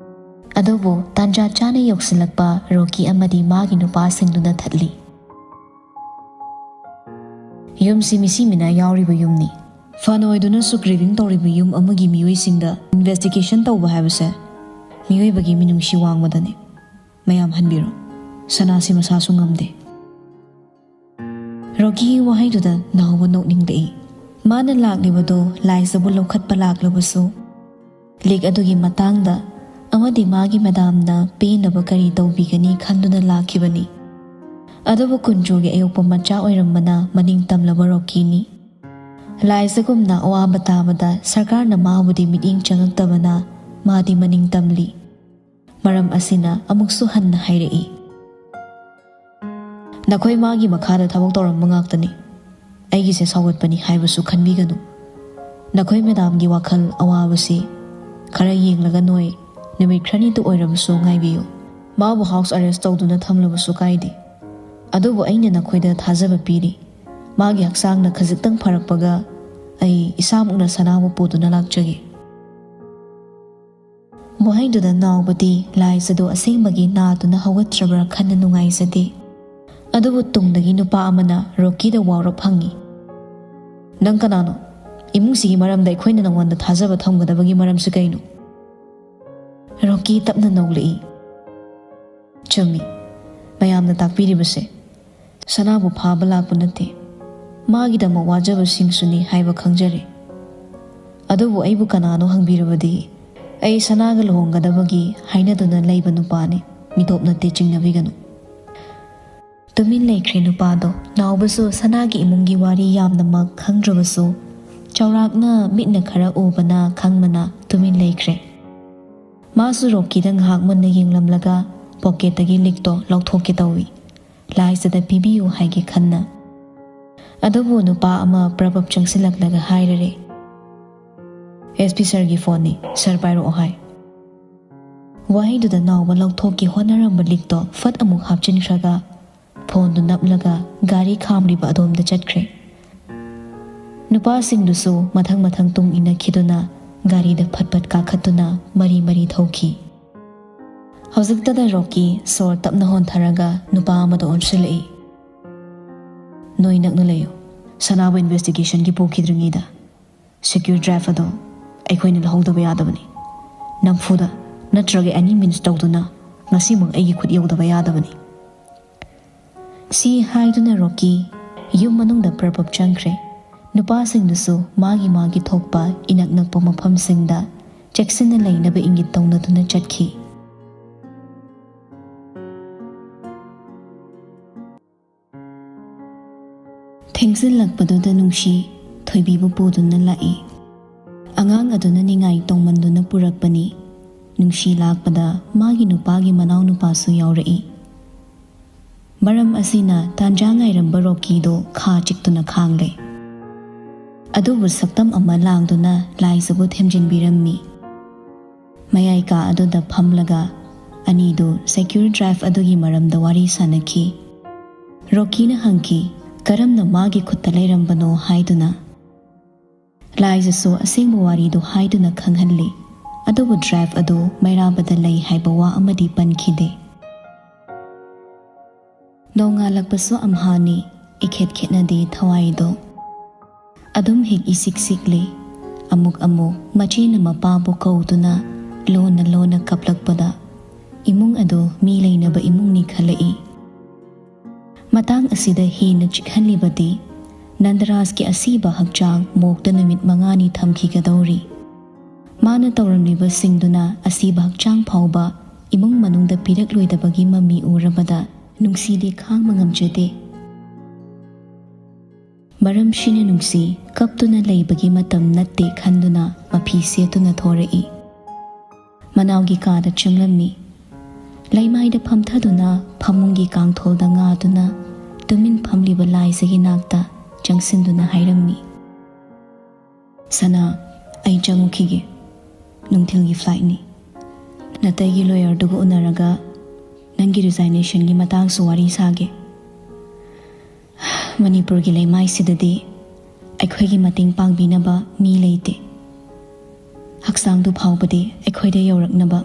ꯑꯗꯨꯕꯨ ꯇꯥꯟꯖꯥ ꯆꯥꯅ ꯌꯧꯁꯤꯜꯂꯛꯄ ꯔꯣꯀꯤ ꯑꯃꯗꯤ ꯃꯥꯒꯤ ꯅꯨꯄꯥꯁꯤꯡꯗꯨꯅ ꯊꯠꯂꯤ꯫ "ꯌꯨꯝꯁꯤ ꯃꯤꯁꯤ ꯃꯤꯅꯥ ꯌꯥꯎꯔꯤꯕ ꯌꯨꯝꯅꯤ꯫ ꯐꯅ ꯑꯣꯏꯗꯨꯅ ꯁꯨꯒ꯭ꯔꯤꯚꯤꯡ ꯇꯧꯔꯤꯕ ꯌꯨꯝ ꯑꯃꯒꯤ ꯃꯤꯑꯣꯏꯁꯤꯡꯗ ꯏꯟꯚꯦꯁꯇꯤꯒꯦꯁꯟ ꯇꯧꯕ ꯍꯥꯏꯕꯁꯦ ꯃꯤꯑꯣꯏꯕꯒꯤ ꯃꯤꯅꯨꯡꯁꯤ ꯋꯥꯡꯃꯗꯅꯤ꯫ ꯃꯌꯥꯝ ꯍꯟꯕꯤꯔꯣ꯫ ꯁꯅꯥꯁꯤ ꯃꯁꯥꯁꯨ ꯉꯝꯗꯦ꯫" ꯔꯣꯀꯤꯒꯤ ꯋꯥꯍꯩꯗꯨꯗ ꯅꯥꯎꯕ ꯅꯣꯛꯅꯤꯡꯂꯛꯏ꯫ ꯃꯥꯅ ꯂꯥꯛꯂꯤꯕꯗꯨ ꯂꯥꯏꯖꯕꯨ ꯂꯧꯈꯠꯄ ꯂꯥꯛꯂꯕꯁꯨ, ꯂꯤꯛ ꯑꯗꯨꯒꯤ ꯃꯇꯥꯡꯗ ꯑꯃꯗꯤ ꯃꯥꯒꯤ ꯃꯦꯗꯥꯝꯅ ꯄꯦꯟꯅꯕ ꯀꯔꯤ ꯇꯧꯕꯤꯒꯅꯤ ꯈꯟꯗꯨꯅ ꯂꯥꯛꯈꯤꯕꯅꯤ꯫ ꯑꯗꯨꯕꯨ ꯀꯨꯟꯖꯣꯒꯤ ꯑꯌꯣꯛꯄ ꯃꯆꯥ ꯑꯣꯏꯔꯝꯕꯅ ꯃꯅꯤꯡ ꯇꯝꯂꯕ ꯔꯣꯀꯤꯅꯤ꯫ ꯂꯥꯏꯖꯒꯨꯝꯅ ꯑꯋꯥꯕ ꯇꯥꯕꯗ ꯁꯔꯀꯥꯔꯅ ꯃꯥꯕꯨꯗꯤ ꯃꯤꯠꯌꯦꯡ ꯆꯪꯉꯛꯇꯕꯅ ꯃꯥꯗꯤ ꯃꯅꯤꯡ ꯇꯝꯂꯤ꯫ ꯃꯔꯝ ꯑꯁꯤꯅ ꯑꯃꯨꯛꯁꯨ ꯍꯟꯅ ꯍꯥꯏꯔꯛꯏ, "ꯅꯈꯣꯏ ꯃꯥꯒꯤ ꯃꯈꯥꯗ ꯊꯕꯛ ꯇꯧꯔꯝꯕ ꯉꯥꯛꯇꯅꯤ꯫ ꯑꯩꯒꯤꯁꯦ ꯁꯥꯎꯒꯠꯄꯅꯤ ꯍꯥꯏꯕꯁꯨ ꯈꯟꯕꯤꯒꯅꯨ꯫ ꯅꯈꯣꯏ ꯃꯦꯗꯥꯝꯒꯤ ꯋꯥꯈꯜ ꯑꯋꯥꯕꯁꯤ ꯈꯔ ꯌꯦꯡꯂꯒ ꯅꯣꯏ ꯅꯨꯃꯤꯠ ꯈꯔꯅꯤꯇ ꯑꯣꯏꯔꯕꯁꯨ ꯉꯥꯏꯕꯤꯌꯨ꯫ ꯃꯥꯕꯨ ꯍꯥꯎꯁ ꯑꯔꯦꯁ ꯇꯧꯗꯨꯅ ꯊꯝꯂꯕꯁꯨ ꯀꯥꯏꯗꯦ꯫ ꯑꯗꯨꯕꯨ ꯑꯩꯅ ꯅꯈꯣꯏꯗ ꯊꯥꯖꯕ ꯄꯤꯔꯤ꯫ ꯃꯥꯒꯤ ꯍꯛꯆꯥꯡꯅ ꯈꯖꯤꯛꯇꯪ ꯐꯔꯛꯄꯒ ꯑꯩ ꯏꯁꯥꯃꯛꯅ ꯁꯅꯥꯕꯨ ꯄꯨꯗꯨꯅ ꯂꯥꯛꯆꯒꯦ꯫" ꯋꯥꯍꯩꯗꯨꯗ ꯅꯥꯎꯕꯗꯤ ꯂꯥꯏꯖꯗꯨ ꯑꯁꯦꯡꯕꯒꯤ ꯅꯥꯗꯨꯅ ꯍꯧꯒꯠꯇ꯭ꯔꯕ꯭ꯔꯥ ꯈꯟꯅ ꯅꯨꯡꯉꯥꯏꯖꯗꯦ꯫ ꯑꯗꯨꯕꯨ ꯇꯨꯡꯗꯒꯤ ꯅꯨꯄꯥ ꯑꯃꯅ ꯔꯣꯀꯤꯗ ꯋꯥꯔꯣꯞ ꯍꯪꯉꯤ, "ꯅꯪ ꯀꯅꯥꯅꯣ? ꯏꯃꯨꯡꯁꯤꯒꯤ ꯃꯔꯝꯗ ꯑꯩꯈꯣꯏꯅ ꯅꯉꯣꯟꯗ ꯊꯥꯖꯕ ꯊꯝꯒꯗꯕꯒꯤ ꯃꯔꯝꯁꯤ ꯀꯩꯅꯣ?" ꯔꯣꯀꯤ ꯇꯞꯅ ꯅꯣꯛꯂꯛꯏ, "ꯆꯨꯝꯃꯤ, ꯃꯌꯥꯝꯅ ꯇꯥꯛꯄꯤꯔꯤꯕꯁꯦ꯫ ꯁꯅꯥꯕꯨ ꯐꯥꯕ ꯂꯥꯛꯄ ꯅꯠꯇꯦ, ꯃꯥꯒꯤꯗꯃꯛ ꯋꯥꯖꯕꯁꯤꯡꯁꯨꯅꯤ ꯍꯥꯏꯕ ꯈꯪꯖꯔꯦ꯫ ꯑꯗꯨꯕꯨ ꯑꯩꯕꯨ ꯀꯅꯥꯅꯣ ꯍꯪꯕꯤꯔꯕꯗꯤ, ꯑꯩ ꯁꯅꯥꯒ ꯂꯨꯍꯣꯡꯒꯗꯕꯒꯤ ꯍꯥꯏꯅꯗꯨꯅ ꯂꯩꯕ ꯅꯨꯄꯥꯅꯤ, ꯃꯤꯇꯣꯞ ꯅꯠꯇꯦ, ꯆꯤꯡꯅꯕꯤꯒꯅꯨ꯫" ꯇꯨꯃꯤꯟ ꯂꯩꯈ꯭ꯔꯦ ꯅꯨꯄꯥꯗꯣ꯫ ꯅꯥꯎꯕꯁꯨ ꯁꯅꯥꯒꯤ ꯏꯃꯨꯡꯒꯤ ꯋꯥꯔꯤ ꯌꯥꯝꯅꯃꯛ ꯈꯪꯗ꯭ꯔꯕꯁꯨ, ꯆꯥꯎꯔꯥꯛꯅ ꯃꯤꯠꯅ ꯈꯔ ꯎꯕꯅ ꯈꯪꯕꯅ ꯇꯨꯃꯤꯟ ꯂꯩꯈ꯭ꯔꯦ꯫ ꯃꯥꯁꯨ ꯔꯣꯀꯤꯗ ꯉꯥꯏꯍꯥꯛ ꯃꯨꯟꯅ ꯌꯦꯡꯂꯝꯂꯒ ꯄꯣꯀꯦꯠꯇꯒꯤ ꯂꯤꯛꯇꯣ ꯂꯧꯊꯣꯛꯀꯦ ꯇꯧꯏ꯫ ꯂꯥꯏꯖꯗ ꯄꯤꯕꯤꯌꯨ ꯍꯥꯏꯒꯦ ꯈꯟꯅ꯫ ꯑꯗꯨꯕꯨ ꯅꯨꯄꯥ ꯑꯃ ꯄ꯭ꯔꯕꯞ ꯆꯪꯁꯤꯜꯂꯛꯂꯒ ꯍꯥꯏꯔꯔꯦ, "ꯑꯦꯁ ꯄꯤ ꯁꯥꯔꯒꯤ ꯐꯣꯟꯅꯤ, ꯁꯥꯔ ꯄꯥꯏꯔꯛꯑꯣ" ꯍꯥꯏ꯫ ꯋꯥꯍꯩꯗꯨꯗ ꯅꯥꯎꯕ ꯂꯧꯊꯣꯛꯀꯦ ꯍꯣꯠꯅꯔꯝꯕ ꯂꯤꯛꯇꯣ ꯐꯠ ꯑꯃꯨꯛ ꯍꯥꯞꯆꯤꯟꯈ꯭ꯔꯒ ꯐꯣꯟꯗꯨ ꯅꯞꯂꯒ ꯒꯥꯔꯤ ꯈꯥꯝꯂꯤꯕ ꯑꯗꯣꯝꯗ ꯆꯠꯈ꯭ꯔꯦ꯫ ꯅꯨꯄꯥꯁꯤꯡꯗꯨꯁꯨ ꯃꯊꯪ ꯃꯊꯪ ꯇꯨꯡ ꯏꯟꯅꯈꯤꯗꯨꯅ ꯒꯥꯔꯤꯗ ꯐꯠ ꯐꯠ ꯀꯥꯈꯠꯇꯨꯅ ꯃꯔꯤ ꯃꯔꯤ ꯊꯧꯈꯤ꯫ ꯍꯧꯖꯤꯛꯇꯗ ꯔꯣꯀꯤ ꯁꯣꯔ ꯇꯞꯅ ꯍꯣꯟꯊꯔꯒ ꯅꯨꯄꯥ ꯑꯃꯗ ꯑꯣꯟꯁꯤꯜꯂꯛꯏ꯫ "ꯅꯣꯏ ꯅꯛꯅ ꯂꯩꯌꯨ꯫ ꯁꯅꯥꯕꯨ ꯏꯟꯚꯦꯁꯇꯤꯒꯦꯁꯟꯒꯤ ꯄꯨꯈꯤꯗ꯭ꯔꯤꯉꯩꯗ ꯁꯦꯀ꯭ꯌꯨꯔ ꯗ꯭ꯔꯥꯏꯚ ꯑꯗꯣ ꯑꯩꯈꯣꯏꯅ ꯂꯧꯍꯧꯗꯕ ꯌꯥꯗꯕꯅꯤ꯫ ꯅꯝꯐꯨꯗ ꯅꯠꯇ꯭ꯔꯒ ꯑꯦꯅꯤ ꯃꯤꯟꯁ ꯇꯧꯗꯨꯅ ꯉꯁꯤꯃꯛ ꯑꯩꯒꯤ ꯈꯨꯠ ꯌꯧꯗꯕ ꯌꯥꯗꯕꯅꯤ꯫" ꯁꯤ ꯍꯥꯏꯗꯨꯅ ꯔꯣꯀꯤ ꯌꯨꯝ ꯃꯅꯨꯡꯗ ꯄ꯭ꯔꯕꯞ ꯆꯪꯈ꯭ꯔꯦ꯫ ꯅꯨꯄꯥꯁꯤꯡꯗꯨꯁꯨ ꯃꯥꯒꯤ ꯃꯥꯒꯤ ꯊꯣꯛꯄ ꯏꯅꯛ ꯅꯛꯄ ꯃꯐꯝꯁꯤꯡꯗ ꯆꯦꯛꯁꯤꯟꯅ ꯂꯩꯅꯕ ꯏꯪꯒꯤꯠ ꯇꯧꯅꯗꯨꯅ ꯆꯠꯈꯤ꯫ ꯊꯦꯡꯖꯤꯜꯂꯛꯄꯗꯨꯗ ꯅꯨꯡꯁꯤ ꯊꯣꯏꯕꯤꯕꯨ ꯄꯨꯗꯨꯅ ꯂꯥꯛꯏ꯫ ꯑꯉꯥꯡ ꯑꯗꯨꯅ ꯅꯤꯡꯉꯥꯏ ꯇꯧꯃꯟꯗꯨꯅ ꯄꯨꯔꯛꯄꯅꯤ꯫ ꯅꯨꯡꯁꯤ ꯂꯥꯛꯄꯗ ꯃꯥꯒꯤ ꯅꯨꯄꯥꯒꯤ ꯃꯅꯥꯎꯅꯨꯄꯥꯁꯨ ꯌꯥꯎꯔꯛꯏ꯫ ꯃꯔꯝ ꯑꯁꯤꯅ ꯇꯥꯟꯖꯥ ꯉꯥꯏꯔꯝꯕ ꯔꯣꯀꯤꯗꯣ ꯈꯥ ꯆꯤꯛꯇꯨꯅ ꯈꯥꯡꯂꯦ꯫ ꯑꯗꯨꯕꯨ ꯁꯛꯇꯝ ꯑꯃ ꯂꯥꯡꯗꯨꯅ ꯂꯥꯏꯖꯕꯨ ꯊꯦꯝꯖꯤꯟꯕꯤꯔꯝꯃꯤ꯫ ꯃꯌꯥꯏ ꯀꯥ ꯑꯗꯨꯗ ꯐꯝꯂꯒ ꯑꯅꯤꯗꯨ ꯁꯦꯀ꯭ꯌꯨꯔ ꯗ꯭ꯔꯥꯏꯚ ꯑꯗꯨꯒꯤ ꯃꯔꯝꯗ ꯋꯥꯔꯤ ꯁꯥꯅꯈꯤ꯫ ꯔꯣꯀꯤꯅ ꯍꯪꯈꯤ, "ꯀꯔꯝꯅ ꯃꯥꯒꯤ ꯈꯨꯠꯇ ꯂꯩꯔꯝꯕꯅꯣ?" ꯍꯥꯏꯗꯨꯅ꯫ ꯂꯥꯏꯖꯁꯨ ꯑꯁꯦꯡꯕ ꯋꯥꯔꯤꯗꯨ ꯍꯥꯏꯗꯨꯅ ꯈꯪꯍꯜꯂꯤ꯫ ꯑꯗꯨꯕꯨ ꯗ꯭ꯔꯥꯏꯚ ꯑꯗꯨ ꯃꯩꯔꯥꯕꯗ ꯂꯩ ꯍꯥꯏꯕ ꯋꯥ ꯑꯃꯗꯤ ꯄꯟꯈꯤꯗꯦ꯫ ꯅꯣꯡꯉꯥꯜꯂꯛꯄꯁꯨ ꯑꯝꯍꯥꯅꯤ, ꯏꯈꯦꯠ ꯈꯦꯠꯅꯗꯦ ꯊꯋꯥꯏꯗꯣ꯫ ꯑꯗꯨꯝ ꯍꯦꯛ ꯏꯁꯤꯛ ꯁꯤꯛꯂꯤ꯫ ꯑꯃꯨꯛ ꯑꯃꯨꯛ ꯃꯆꯦꯅ ꯃꯄꯥꯕꯨ ꯀꯧꯗꯨꯅ ꯂꯣꯟꯅ ꯂꯣꯟꯅ ꯀꯞꯂꯛꯄꯗ ꯏꯃꯨꯡ ꯑꯗꯨ ꯃꯤ ꯂꯩꯅꯕ ꯏꯃꯨꯡꯅꯤ ꯈꯜꯂꯛꯏ꯫ ꯃꯇꯥꯡ ꯑꯁꯤꯗ ꯍꯦꯟꯅ ꯆꯤꯛꯍꯜꯂꯤꯕꯗꯤ ꯅꯟꯗꯔꯥꯖꯀꯤ ꯑꯁꯤꯕ ꯍꯛꯆꯥꯡ ꯃꯣꯛꯇ ꯅꯨꯃꯤꯠ ꯃꯉꯥꯅꯤ ꯊꯝꯈꯤꯒꯗꯧꯔꯤ꯫ ꯃꯥꯅ ꯇꯧꯔꯝꯂꯤꯕꯁꯤꯡꯗꯨꯅ ꯑꯁꯤꯕ ꯍꯛꯆꯥꯡ ꯐꯥꯎꯕ ꯏꯃꯨꯡ ꯃꯅꯨꯡꯗ ꯄꯤꯔꯛꯂꯣꯏꯗꯕꯒꯤ ꯃꯃꯤ ꯎꯔꯕꯗ ꯅꯨꯡꯁꯤꯗꯤ ꯈꯥꯡꯕ ꯉꯝꯖꯗꯦ꯫ ꯃꯔꯝꯁꯤꯅ ꯅꯨꯡꯁꯤ ꯀꯞꯇꯨꯅ ꯂꯩꯕꯒꯤ ꯃꯇꯝ ꯅꯠꯇꯦ ꯈꯟꯗꯨꯅ ꯃꯐꯤ ꯁꯦꯠꯇꯨꯅ ꯊꯣꯔꯛꯏ꯫ ꯃꯅꯥꯎꯒꯤ ꯀꯥꯗ ꯆꯪꯂꯝꯃꯤ꯫ ꯂꯩꯃꯥꯏꯗ ꯐꯝꯊꯗꯨꯅ ꯐꯃꯨꯡꯒꯤ ꯀꯥꯡꯊꯣꯜꯗ ꯉꯥꯗꯨꯅ ꯇꯨꯃꯤꯟ ꯐꯝꯂꯤꯕ ꯂꯥꯏꯖꯒꯤ ꯅꯥꯛꯇ ꯆꯪꯁꯤꯟꯗꯨꯅ ꯍꯥꯏꯔꯝꯃꯤ, "ꯁꯅꯥ, ꯑꯩ ꯆꯪꯉꯨꯈꯤꯒꯦ꯫ ꯅꯨꯡꯊꯤꯜꯒꯤ ꯐ꯭ꯂꯥꯏꯠꯅꯤ꯫ ꯅꯇꯩꯒꯤ ꯂꯣꯌꯔꯗꯨꯒ ꯎꯅꯔꯒ ꯅꯪꯒꯤ ꯔꯤꯖꯥꯏꯅꯦꯁꯟꯒꯤ ꯃꯇꯥꯡꯁꯨ ꯋꯥꯔꯤ ꯁꯥꯒꯦ꯫ ꯃꯅꯤꯄꯨꯔꯒꯤ ꯂꯩꯃꯥꯏꯁꯤꯗꯗꯤ ꯑꯩꯈꯣꯏꯒꯤ ꯃꯇꯦꯡ ꯄꯥꯡꯕꯤꯅꯕ ꯃꯤ ꯂꯩꯇꯦ꯫ ꯍꯛꯆꯥꯡꯗꯨ ꯐꯥꯎꯕꯗꯤ ꯑꯩꯈꯣꯏꯗ ꯌꯧꯔꯛꯅꯕ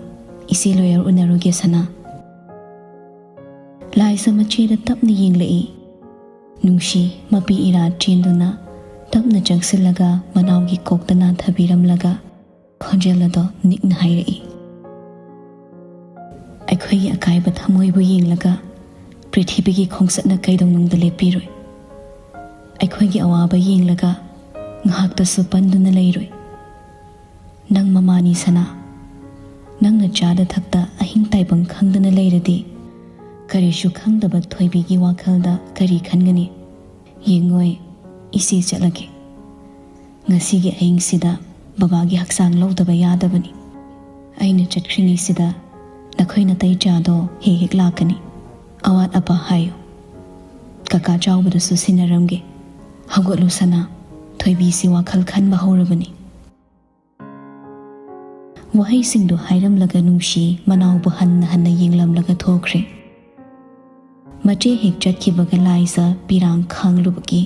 ꯏꯆꯦ ꯂꯣꯌꯔ ꯎꯅꯔꯨꯒꯦ, ꯁꯅꯥ꯫" ꯂꯥꯏꯖ ꯃꯆꯦꯗ ꯇꯞꯅ ꯌꯦꯡꯂꯛꯏ꯫ ꯅꯨꯡꯁꯤ ꯃꯄꯤ ꯏꯔꯥ ꯆꯦꯟꯗꯨꯅ ꯇꯞꯅ ꯆꯪꯁꯤꯜꯂꯒ ꯃꯅꯥꯎꯒꯤ ꯀꯣꯛꯇ ꯅꯥꯟꯊꯕꯤꯔꯝꯂꯒ ꯈꯣꯟꯖꯦꯜ ꯑꯗꯣ ꯅꯤꯛꯅ ꯍꯥꯏꯔꯛꯏ, "ꯑꯩꯈꯣꯏꯒꯤ ꯑꯀꯥꯏꯕ ꯊꯃꯣꯏꯕꯨ ꯌꯦꯡꯂꯒ ꯄ꯭ꯔꯤꯊꯤꯕꯤꯒꯤ ꯈꯣꯡꯆꯠꯅ ꯀꯩꯗꯧꯅꯨꯡꯗ ꯂꯦꯞꯄꯤꯔꯣꯏ꯫ ꯑꯩꯈꯣꯏꯒꯤ ꯑꯋꯥꯕ ꯌꯦꯡꯂꯒ ꯉꯥꯏꯍꯥꯛꯇꯁꯨ ꯄꯟꯗꯨꯅ ꯂꯩꯔꯣꯏ꯫ ꯅꯪ ꯃꯃꯥꯅꯤ ꯁꯅꯥ, ꯅꯪꯅ ꯆꯥꯗ ꯊꯛꯇ ꯑꯍꯤꯡ ꯇꯥꯏꯕꯪ ꯈꯪꯗꯅ ꯂꯩꯔꯗꯤ, ꯀꯔꯤꯁꯨ ꯈꯪꯗꯕ ꯊꯣꯏꯕꯤꯒꯤ ꯋꯥꯈꯜꯗ ꯀꯔꯤ ꯈꯟꯒꯅꯤ? ꯌꯦꯡꯉꯣꯏ, ꯏꯆꯦ ꯆꯠꯂꯒꯦ꯫ ꯉꯁꯤꯒꯤ ꯑꯍꯤꯡꯁꯤꯗ ꯕꯕꯥꯒꯤ ꯍꯛꯆꯥꯡ ꯂꯧꯗꯕ ꯌꯥꯗꯕꯅꯤ꯫ ꯑꯩꯅ ꯆꯠꯈ꯭ꯔꯤꯉꯩꯁꯤꯗ ꯅꯈꯣꯏ ꯅꯇꯩ ꯆꯥꯗꯣ ꯍꯦꯛ ꯍꯦꯛ ꯂꯥꯛꯀꯅꯤ꯫ ꯑꯋꯥꯠ ꯑꯄꯥ ꯍꯥꯏꯌꯨ꯫ ꯀꯀꯥ ꯆꯥꯎꯕꯗꯁꯨ ꯁꯤꯟꯅꯔꯝꯒꯦ꯫ ꯍꯧꯒꯠꯂꯨ ꯁꯅꯥ, ꯊꯣꯏꯕꯤꯁꯤ ꯋꯥꯈꯜ ꯈꯟꯕ ꯍꯧꯔꯕꯅꯤ꯫ ꯋꯥꯍꯩꯁꯤꯡꯗꯨ ꯍꯥꯏꯔꯝꯂꯒ ꯅꯨꯡꯁꯤ ꯃꯅꯥꯎꯕꯨ ꯍꯟꯅ ꯍꯟꯅ ꯌꯦꯡꯂꯝꯂꯒ ꯊꯣꯛꯈ꯭ꯔꯦ꯫ ꯃꯆꯦ ꯍꯦꯛ ꯆꯠꯈꯤꯕꯒ ꯂꯥꯏꯖ ꯄꯤꯔꯥꯡ ꯈꯥꯡꯂꯨꯕꯒꯤ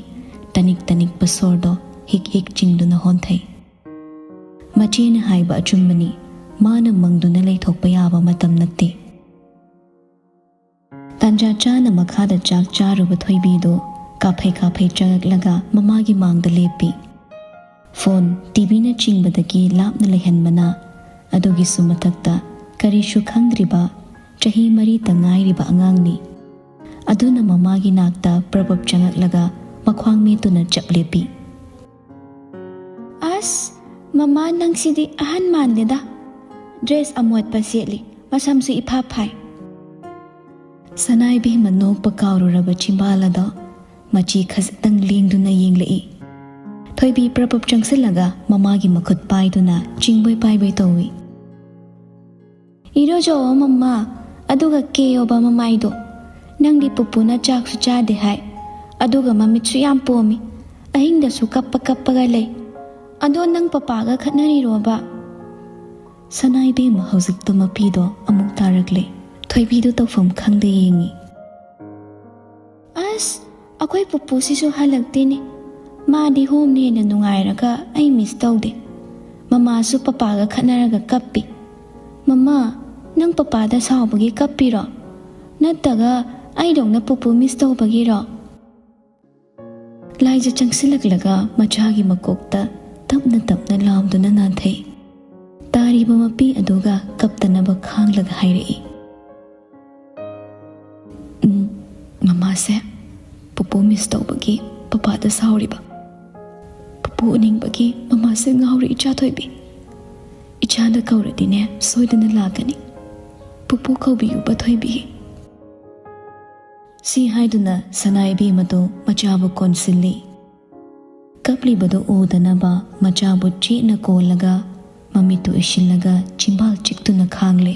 ꯇꯅꯤꯛ ꯇꯅꯤꯛꯄ ꯁꯣꯔꯗꯣ ꯍꯤꯛ ꯍꯤꯛ ꯆꯤꯡꯗꯨꯅ ꯍꯣꯟꯊꯩ꯫ ꯃꯆꯦꯅ ꯍꯥꯏꯕ ꯑꯆꯨꯝꯕꯅꯤ, ꯃꯥꯅ ꯃꯪꯗꯨꯅ ꯂꯩꯊꯣꯛꯄ ꯌꯥꯕ ꯃꯇꯝ ꯅꯠꯇꯦ꯫ ꯇꯥꯟꯖꯥ ꯆꯥꯅ ꯃꯈꯥꯗ ꯆꯥꯛ ꯆꯥꯔꯨꯕ ꯊꯣꯏꯕꯤꯗꯨ ꯀꯥꯐꯩ ꯀꯥꯐꯩ ꯆꯪꯉꯛꯂꯒ ꯃꯃꯥꯒꯤ ꯃꯥꯡꯗ ꯂꯦꯞꯄꯤ꯫ ꯐꯣꯟ, ꯇꯤꯚꯤꯅꯆꯤꯡꯕꯗꯒꯤ ꯂꯥꯞꯅ ꯂꯩꯍꯟꯕꯅ, ꯑꯗꯨꯒꯤꯁꯨ ꯃꯊꯛꯇ ꯀꯔꯤꯁꯨ ꯈꯪꯗ꯭ꯔꯤꯕ ꯆꯍꯤ ꯃꯔꯤꯇ ꯉꯥꯏꯔꯤꯕ ꯑꯉꯥꯡꯅꯤ꯫ ꯑꯗꯨꯅ ꯃꯃꯥꯒꯤ ꯅꯥꯛꯇ ꯄ꯭ꯔꯕꯞ ꯆꯪꯉꯛꯂꯒ ꯃꯈ꯭ꯋꯥꯡ ꯃꯦꯠꯇꯨꯅ ꯆꯞ ꯂꯦꯞꯄꯤ꯫ "ꯑꯁ, ꯃꯃꯥ, ꯅꯪꯁꯤꯗꯤ ꯑꯍꯟ ꯃꯥꯟꯂꯦꯗ꯫ ꯗ꯭ꯔꯦꯁ ꯑꯃꯣꯠꯄ ꯁꯦꯠꯂꯤ, ꯃꯁꯝꯁꯨ ꯏꯐꯥ ꯐꯥꯏ꯫" ꯁꯅꯥꯏꯕꯦꯝꯃ ꯅꯣꯛꯄ ꯀꯥꯎꯔꯨꯔꯕ ꯆꯤꯝꯕꯥꯜ ꯑꯗꯣ ꯃꯆꯤ ꯈꯖꯤꯛꯇꯪ ꯂꯦꯡꯗꯨꯅ ꯌꯦꯡꯂꯛꯏ꯫ ꯊꯣꯏꯕꯤ ꯄ꯭ꯔꯞ ꯄ꯭ꯔꯞ ꯆꯪꯁꯤꯜꯂꯒ ꯃꯃꯥꯒꯤ ꯃꯈꯨꯠ ꯄꯥꯏꯗꯨꯅ ꯆꯤꯡꯕꯣꯏ ꯄꯥꯏꯕꯣꯏ ꯇꯧꯏ꯫ "ꯏꯔꯨꯖꯧꯑꯣ ꯃꯃꯥ, ꯑꯗꯨꯒ ꯀꯦꯌꯣꯕ ꯃꯃꯥꯏꯗꯣ꯫ ꯅꯪꯗꯤ ꯄꯨꯄꯨꯅ ꯆꯥꯛꯁꯨ ꯆꯥꯗꯦ ꯍꯥꯏ, ꯑꯗꯨꯒ ꯃꯃꯤꯠꯁꯨ ꯌꯥꯝ ꯄꯣꯝꯃꯤ꯫ ꯑꯍꯤꯡꯗꯁꯨ ꯀꯞꯄ ꯀꯞꯄꯒ ꯂꯩ꯫ ꯑꯗꯣ ꯅꯪ ꯄꯄꯥꯒ ꯈꯠꯅꯔꯤꯔꯣꯕ?" ꯁꯅꯥꯏꯕꯦꯝꯃ ꯍꯧꯖꯤꯛꯇ ꯃꯄꯤꯗꯣ ꯑꯃꯨꯛ ꯇꯥꯔꯛꯂꯦ꯫ ꯊꯣꯏꯕꯤꯗꯨ ꯇꯧꯐꯝ ꯈꯪꯗ ꯌꯦꯡꯉꯤ꯫ "ꯑꯁ, ꯑꯩꯈꯣꯏ ꯄꯨꯄꯨꯁꯤꯁꯨ ꯍꯜꯂꯛꯇꯦꯅꯦ꯫ ꯃꯥꯗꯤ ꯍꯣꯝꯅ ꯍꯦꯟꯅ ꯅꯨꯡꯉꯥꯏꯔꯒ ꯑꯩ ꯃꯤꯁ ꯇꯧꯗꯦ꯫ ꯃꯃꯥꯁꯨ ꯄꯄꯥꯒ ꯈꯠꯅꯔꯒ ꯀꯞꯄꯤ꯫ ꯃꯃꯥ, ꯅꯪ ꯄꯄꯥꯗ ꯁꯥꯎꯕꯒꯤ ꯀꯞꯄꯤꯔꯣ? ꯅꯠꯇ꯭ꯔꯒ ꯑꯩꯗꯧꯅ ꯄꯨꯄꯨ ꯃꯤꯁ ꯇꯧꯕꯒꯤꯔꯣ?" ꯂꯥꯏꯖ ꯆꯪꯁꯤꯜꯂꯛꯂꯒ ꯃꯆꯥꯒꯤ ꯃꯀꯣꯛꯇ ꯇꯞꯅ ꯇꯞꯅ ꯂꯥꯎꯗꯨꯅ ꯅꯥꯟꯊꯩ꯫ ꯇꯥꯔꯤꯕ ꯃꯄꯤ ꯑꯗꯨꯒ ꯀꯞꯇꯅꯕ ꯈꯥꯡꯂꯒ ꯍꯥꯏꯔꯛꯏ꯫ "ꯎꯝ, ꯃꯃꯥꯁꯦ ꯄꯨꯄꯨ ꯃꯤꯁ ꯇꯧꯕꯒꯤ ꯄꯄꯥꯗ ꯁꯥꯎꯔꯤꯕ꯫ ꯄꯨꯄꯨ ꯎꯅꯤꯡꯕꯒꯤ ꯃꯃꯥꯁꯦ ꯉꯥꯎꯔꯤ ꯏꯆꯥ ꯊꯣꯏꯕꯤ꯫ ꯏꯆꯥꯅ ꯀꯧꯔꯗꯤꯅꯦ ꯁꯣꯏꯗꯅ ꯂꯥꯛꯀꯅꯤ꯫ ꯄꯨꯄꯨ ꯀꯧꯕꯤꯌꯨꯕ ꯊꯣꯏꯕꯤ꯫ ꯁꯤ ꯍꯥꯏꯗꯨꯅ ꯁꯅꯥ ꯏꯕꯦꯝꯃꯗꯨ ꯃꯆꯥꯕꯨ ꯀꯣꯟꯁꯤꯜꯂꯤ꯫ ꯀꯞꯂꯤꯕꯗꯨ ꯎꯗꯅꯕ ꯃꯆꯥꯕꯨ ꯆꯦꯠꯅ ꯀꯣꯜꯂꯒ ꯃꯃꯤꯠꯇꯨ ꯎꯏꯁꯤꯜꯂꯒ ꯆꯤꯝꯕꯥꯜ ꯆꯤꯛꯇꯨꯅ ꯈꯥꯡꯂꯦ꯫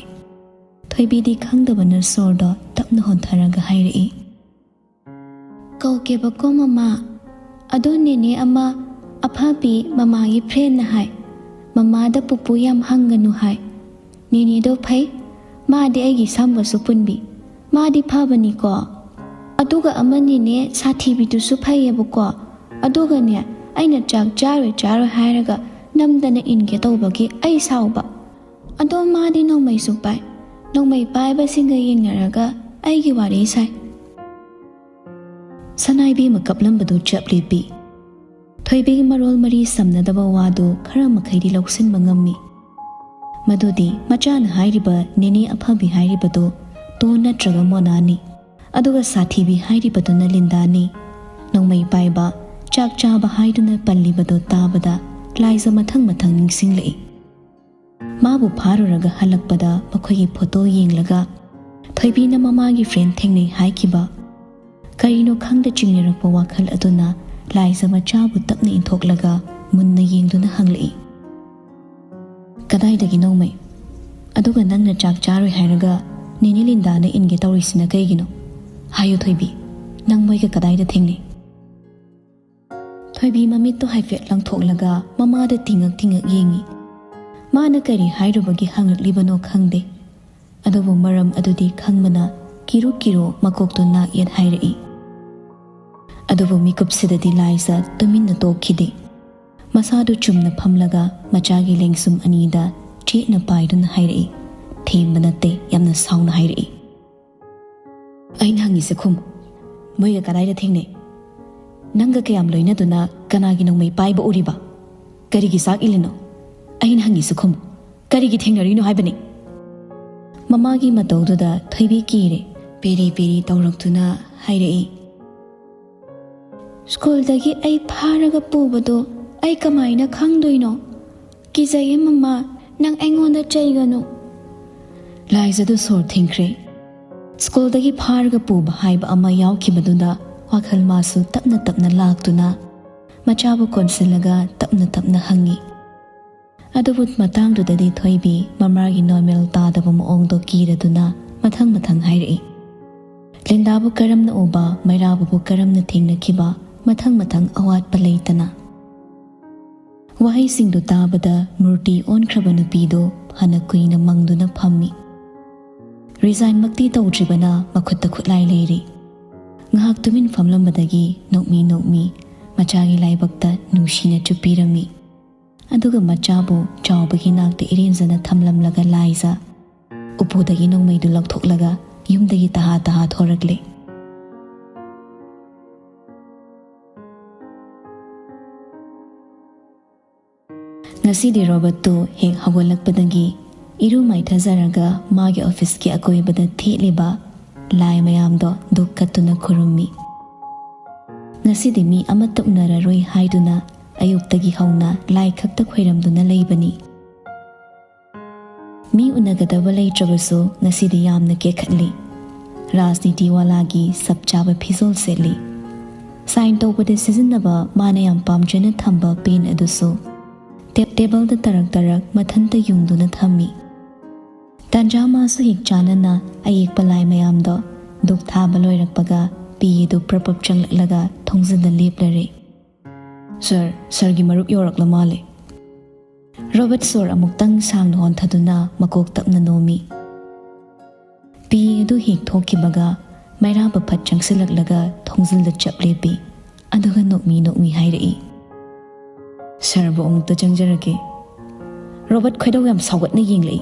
ꯊꯣꯏꯕꯤꯗꯤ ꯈꯪꯗꯕꯅ ꯁꯣꯔꯗꯣ ꯇꯞꯅ ꯍꯣꯟꯊꯔꯒ ꯍꯥꯏꯔꯛꯏ, "ꯀꯧꯒꯦꯕꯀꯣ ꯃꯃꯥ꯫ ꯑꯗꯣ ꯅꯦꯅꯦ ꯑꯃ ꯑꯐꯕꯤ ꯃꯃꯥꯒꯤ ꯐ꯭ꯔꯦꯟꯅ ꯍꯥꯏ, ꯃꯃꯥꯗ ꯄꯨꯄꯨ ꯌꯥꯝ ꯍꯪꯒꯅꯨ ꯍꯥꯏ꯫ ꯅꯦꯅꯦꯗꯣ ꯐꯩ, ꯃꯥꯗꯤ ꯑꯩꯒꯤ ꯁꯝꯕꯁꯨ ꯄꯨꯟꯕꯤ꯫ ꯃꯥꯗꯤ ꯐꯕꯅꯤꯀꯣ꯫ ꯑꯗꯨꯒ ꯑꯃ ꯅꯦꯅꯦ ꯁꯥꯊꯤꯕꯤꯗꯨꯁꯨ ꯐꯩꯌꯦꯕꯀꯣ꯫ ꯑꯗꯨꯒꯅꯦ, ꯑꯩꯅ ꯆꯥꯛ ꯆꯥꯔꯣꯏ ꯆꯥꯔꯣꯏ ꯍꯥꯏꯔꯒ ꯅꯝꯗꯅ ꯏꯟꯒꯦ ꯇꯧꯕꯒꯤ ꯑꯩ ꯁꯥꯎꯕ꯫ ꯑꯗꯣ ꯃꯥꯗꯤ ꯅꯣꯡꯃꯩꯁꯨ ꯄꯥꯏ꯫ ꯅꯣꯡꯃꯩ ꯄꯥꯏꯕꯁꯤꯡꯒ ꯌꯦꯡꯅꯔꯒ ꯑꯩꯒꯤ ꯋꯥꯔꯤ ꯁꯥꯏ꯫" ꯁꯅꯥ ꯏꯕꯦꯝꯃ ꯀꯞꯂꯝꯕꯗꯨ ꯆꯞ ꯂꯦꯞꯄꯤ꯫ ꯊꯣꯏꯕꯤꯒꯤ ꯃꯔꯣꯜ ꯃꯔꯤ ꯁꯝꯅꯗꯕ ꯋꯥꯗꯨ ꯈꯔ ꯃꯈꯩꯗꯤ ꯂꯧꯁꯤꯟꯕ ꯉꯝꯃꯤ꯫ ꯃꯗꯨꯗꯤ ꯃꯆꯥꯅ ꯍꯥꯏꯔꯤꯕ ꯅꯦꯅꯦ ꯑꯐꯕꯤ ꯍꯥꯏꯔꯤꯕꯗꯨ ꯇꯣꯟ ꯅꯠꯇ꯭ꯔꯒ ꯃꯣꯅꯥꯅꯤ꯫ ꯑꯗꯨꯒ ꯁꯥꯊꯤꯕꯤ ꯍꯥꯏꯔꯤꯕꯗꯨꯅ ꯂꯤꯟꯗꯥꯅꯤ꯫ ꯅꯣꯡꯃꯩ ꯄꯥꯏꯕ, ꯆꯥꯛ ꯆꯥꯕ ꯍꯥꯏꯗꯨꯅ ꯄꯜꯂꯤꯕꯗꯨ ꯇꯥꯕꯗ ꯂꯥꯏꯖ ꯃꯊꯪ ꯃꯊꯪ ꯅꯤꯡꯁꯤꯡꯂꯛꯏ꯫ ꯃꯥꯕꯨ ꯐꯥꯔꯨꯔꯒ ꯍꯜꯂꯛꯄꯗ ꯃꯈꯣꯏꯒꯤ ꯐꯣꯇꯣ ꯌꯦꯡꯂꯒ ꯊꯣꯏꯕꯤꯅ ꯃꯃꯥꯒꯤ ꯐ꯭ꯔꯦꯟ ꯊꯦꯡꯅꯩ ꯍꯥꯏꯈꯤꯕ ꯀꯔꯤꯅꯣ ꯈꯪꯗ ꯆꯤꯡꯅꯔꯛꯄ ꯋꯥꯈꯜ ꯑꯗꯨꯅ ꯂꯥꯏꯖ ꯃꯆꯥꯕꯨ ꯇꯞꯅ ꯏꯟꯊꯣꯛꯂꯒ ꯃꯨꯟꯅ ꯌꯦꯡꯗꯨꯅ ꯍꯪꯂꯛꯏ, "ꯀꯗꯥꯏꯗꯒꯤ ꯅꯣꯡꯃꯩ? ꯑꯗꯨꯒ ꯅꯪꯅ ꯆꯥꯛ ꯆꯥꯔꯣꯏ ꯍꯥꯏꯔꯒ ꯅꯦꯅꯦ ꯂꯤꯟꯗꯥꯅ ꯏꯟꯒꯦ ꯇꯧꯔꯤꯁꯤꯅ ꯀꯩꯒꯤꯅꯣ? ꯍꯥꯏꯌꯨ ꯊꯣꯏꯕꯤ, ꯅꯪ ꯃꯣꯏꯒ ꯀꯗꯥꯏꯗ ꯊꯦꯡꯅꯩ?" ꯊꯣꯏꯕꯤ ꯃꯃꯤꯠꯇꯣ ꯍꯥꯏꯐꯦꯠ ꯂꯪꯊꯣꯛꯂꯒ ꯃꯃꯥꯗ ꯇꯤꯡꯉꯛ ꯇꯤꯡꯉꯛ ꯌꯦꯡꯉꯤ꯫ ꯃꯥꯅ ꯀꯔꯤ ꯍꯥꯏꯔꯨꯕꯒꯤ ꯍꯪꯂꯛꯂꯤꯕꯅꯣ ꯈꯪꯗꯦ꯫ ꯑꯗꯨꯕꯨ ꯃꯔꯝ ꯑꯗꯨꯗꯤ ꯈꯪꯕꯅ ꯀꯤꯔꯨ ꯀꯤꯔꯨ ꯃꯀꯣꯛꯇꯣ ꯅꯥꯛ ꯌꯦꯠ ꯍꯥꯏꯔꯛꯏ꯫ ꯑꯗꯨꯕꯨ ꯃꯤꯀꯨꯞꯁꯤꯗꯗꯤ ꯂꯥꯏꯖ ꯇꯨꯃꯤꯟꯅ ꯇꯣꯛꯈꯤꯗꯦ꯫ ꯃꯁꯥꯗꯨ ꯆꯨꯝꯅ ꯐꯝꯂꯒ ꯃꯆꯥꯒꯤ ꯂꯦꯡꯁꯨꯝ ꯑꯅꯤꯗ ꯆꯦꯠꯅ ꯄꯥꯏꯗꯨꯅ ꯍꯥꯏꯔꯛꯏ꯫ ꯊꯦꯝꯕ ꯅꯠꯇꯦ, ꯌꯥꯝꯅ ꯁꯥꯎꯅ ꯍꯥꯏꯔꯛꯏ꯫ "ꯑꯩꯅ ꯍꯪꯉꯤꯁꯦ ꯈꯨꯝꯃꯨ꯫ ꯃꯣꯏꯒ ꯀꯗꯥꯏꯗ ꯊꯦꯡꯅꯩ? ꯅꯪꯒ ꯀꯌꯥꯝ ꯂꯣꯏꯅꯗꯨꯅ ꯀꯅꯥꯒꯤ ꯅꯣꯡꯃꯩ ꯄꯥꯏꯕ ꯎꯔꯤꯕ? ꯀꯔꯤꯒꯤ ꯆꯥꯛ ꯏꯜꯂꯤꯅꯣ? ꯑꯩꯅ ꯍꯪꯉꯤꯁꯦ ꯈꯨꯝꯃꯨ꯫ ꯀꯔꯤꯒꯤ ꯊꯦꯡꯅꯔꯤꯅꯣ ꯍꯥꯏꯕꯅꯤ?" ꯃꯃꯥꯒꯤ ꯃꯇꯧꯗꯨꯗ ꯊꯣꯏꯕꯤ ꯀꯤꯔꯦ꯫ ꯄꯦꯔꯤ ꯄꯦꯔꯤ ꯇꯧꯔꯛꯇꯨꯅ ꯍꯥꯏꯔꯛꯏ, ꯁ꯭ꯀꯨꯜꯗꯒꯤ ꯑꯩ ꯐꯥꯔꯒ ꯄꯨꯕꯗꯣ ꯑꯩ ꯀꯃꯥꯏꯅ ꯈꯪꯗꯣꯏꯅꯣ? ꯀꯤꯖꯩꯌꯦ ꯃꯃꯥ, ꯅꯪ ꯑꯩꯉꯣꯟꯗ ꯆꯩꯒꯅꯨ꯫ ꯂꯥꯏꯖꯗꯨ ꯁꯣꯔ ꯊꯤꯡꯈ꯭ꯔꯦ꯫ ꯁ꯭ꯀꯨꯜꯗꯒꯤ ꯐꯥꯔꯒ ꯄꯨꯕ ꯍꯥꯏꯕ ꯑꯃ ꯌꯥꯎꯈꯤꯕꯗꯨꯗ ꯋꯥꯈꯜ ꯃꯥꯁꯨ ꯇꯞꯅ ꯇꯞꯅ ꯂꯥꯛꯇꯨꯅ ꯃꯆꯥꯕꯨ ꯀꯣꯟꯁꯤꯜꯂꯒ ꯇꯞꯅ ꯇꯞꯅ ꯍꯪꯉꯤ꯫ ꯑꯗꯨꯕꯨ ꯃꯇꯥꯡꯗꯨꯗꯗꯤ ꯊꯣꯏꯕꯤ ꯃꯃꯥꯒꯤ ꯅꯣꯔꯃꯦꯜ ꯇꯥꯗꯕ ꯃꯑꯣꯡꯗꯣ ꯀꯤꯔꯗꯨꯅ ꯃꯊꯪ ꯃꯊꯪ ꯍꯥꯏꯔꯛꯏ꯫ ꯂꯤꯟꯗꯥꯕꯨ ꯀꯔꯝꯅ ꯎꯕ, ꯃꯩꯔꯥꯕꯕꯨ ꯀꯔꯝꯅ ꯊꯦꯡꯅꯈꯤꯕ, ꯃꯊꯪ ꯃꯊꯪ ꯑꯋꯥꯠꯄ ꯂꯩꯇꯅ꯫ ꯋꯥꯍꯩꯁꯤꯡꯗꯨ ꯇꯥꯕꯗ ꯃꯨꯔꯇꯤ ꯑꯣꯟꯈ꯭ꯔꯕ ꯅꯨꯄꯤꯗꯨ ꯐꯅ ꯀꯨꯏꯅ ꯃꯪꯗꯨꯅ ꯐꯝꯃꯤ꯫ ꯔꯤꯖꯥꯏꯟꯃꯛꯇꯤ ꯇꯧꯗ꯭ꯔꯤꯕꯅ ꯃꯈꯨꯠꯇ ꯈꯨꯠꯂꯥꯏ ꯂꯩꯔꯤ꯫ ꯉꯥꯏꯍꯥꯛ ꯇꯨꯃꯤꯟ ꯐꯝꯂꯝꯕꯗꯒꯤ ꯅꯣꯛꯃꯤ ꯅꯣꯛꯃꯤ ꯃꯆꯥꯒꯤ ꯂꯥꯏꯕꯛꯇ ꯅꯨꯡꯁꯤꯅ ꯆꯨꯞꯄꯤꯔꯝꯃꯤ꯫ ꯑꯗꯨꯒ ꯃꯆꯥꯕꯨ ꯆꯥꯎꯕꯒꯤ ꯅꯥꯛꯇ ꯏꯔꯦꯟꯖꯅ ꯊꯝꯂꯝꯂꯒ ꯂꯥꯏꯖ ꯎꯄꯨꯗꯒꯤ ꯅꯣꯡꯃꯩꯗꯨ ꯂꯧꯊꯣꯛꯂꯒ ꯌꯨꯝꯗꯒꯤ ꯇꯍꯥ ꯇꯍꯥ ꯊꯣꯔꯛꯂꯦ꯫ ꯉꯁꯤꯗꯤ ꯔꯣꯕꯔꯠꯇꯨ ꯍꯦꯛ ꯍꯧꯒꯠꯂꯛꯄꯗꯒꯤ ꯏꯔꯨ ꯃꯥꯏꯊꯖꯔꯒ ꯃꯥꯒꯤ ꯑꯣꯐꯤꯁꯀꯤ ꯑꯀꯣꯏꯕꯗ ꯊꯦꯠꯂꯤꯕ ꯂꯥꯏ ꯃꯌꯥꯝꯗꯣ ꯙꯨꯛ ꯀꯠꯇꯨꯅ ꯈꯨꯔꯨꯝꯃꯤ꯫ ꯉꯁꯤꯗꯤ ꯃꯤ ꯑꯃꯠꯇ ꯎꯅꯔꯔꯣꯏ ꯍꯥꯏꯗꯨꯅ ꯑꯌꯨꯛꯇꯒꯤ ꯍꯧꯅ ꯂꯥꯏ ꯈꯛꯇ ꯈꯣꯏꯔꯝꯗꯨꯅ ꯂꯩꯕꯅꯤ꯫ ꯃꯤ ꯎꯅꯒꯗꯕ ꯂꯩꯇ꯭ꯔꯕꯁꯨ ꯉꯁꯤꯗꯤ ꯌꯥꯝꯅ ꯀꯦꯈꯠꯂꯤ꯫ ꯔꯥꯖꯅꯤꯇꯤ ꯋꯥꯂꯥꯒꯤ ꯆꯞ ꯆꯥꯕ ꯐꯤꯖꯣꯜ ꯁꯦꯠꯂꯤ꯫ ꯁꯥꯏꯟ ꯇꯧꯕꯗ ꯁꯤꯖꯤꯟꯅꯕ ꯃꯥꯅ ꯌꯥꯝ ꯄꯥꯝꯖꯅ ꯊꯝꯕ ꯄꯦꯟ ꯑꯗꯨꯁꯨ ꯇꯦꯞ-, ꯇꯦꯕꯜꯗ ꯇꯔꯛ ꯇꯔꯛ ꯃꯊꯟꯇ ꯌꯨꯡꯗꯨꯅ ꯊꯝꯃꯤ꯫ ꯇꯥꯟꯖꯥ ꯃꯥꯁꯨ ꯍꯦꯛ ꯆꯥꯅꯅ ꯑꯌꯦꯛꯄ ꯂꯥꯏ ꯃꯌꯥꯝꯗꯣ ꯙꯨꯛ ꯊꯥꯕ ꯂꯣꯏꯔꯛꯄꯒ ꯄꯤ ꯑꯗꯨ ꯄ꯭ꯔꯞ ꯄ꯭ꯔꯞ ꯆꯪꯂꯛꯂꯒ ꯊꯣꯡꯖꯤꯟꯗ ꯂꯦꯞꯂꯔꯦ꯫ "ꯁꯔ, ꯁꯔꯒꯤ ꯃꯔꯨꯞ ꯌꯧꯔꯛꯂ ꯃꯥꯜꯂꯦ꯫" ꯔꯣꯕꯔꯠ ꯁꯣꯔ ꯑꯃꯨꯛꯇꯪ ꯁꯥꯡꯅ ꯍꯣꯟꯊꯗꯨꯅ ꯃꯀꯣꯛ ꯇꯞꯅ ꯅꯣꯝꯃꯤ꯫ ꯄꯤ ꯑꯗꯨ ꯍꯦꯛ ꯊꯣꯛꯈꯤꯕꯒ ꯃꯩꯔꯥꯕ ꯐꯠ ꯆꯪꯁꯤꯜꯂꯛꯂꯒ ꯊꯣꯡꯖꯤꯜꯗ ꯆꯞ ꯂꯦꯞꯄꯤ꯫ ꯑꯗꯨꯒ ꯅꯣꯛꯃꯤ ꯅꯣꯛꯃꯤ ꯍꯥꯏꯔꯛꯏ, "ꯁꯔꯕꯨ ꯑꯃꯨꯛꯇ ꯆꯪꯖꯔꯒꯦ꯫" ꯔꯣꯕꯔꯠ ꯈꯣꯏꯗꯧ ꯌꯥꯝ ꯁꯥꯎꯒꯠꯅ ꯌꯦꯡꯂꯛꯏ꯫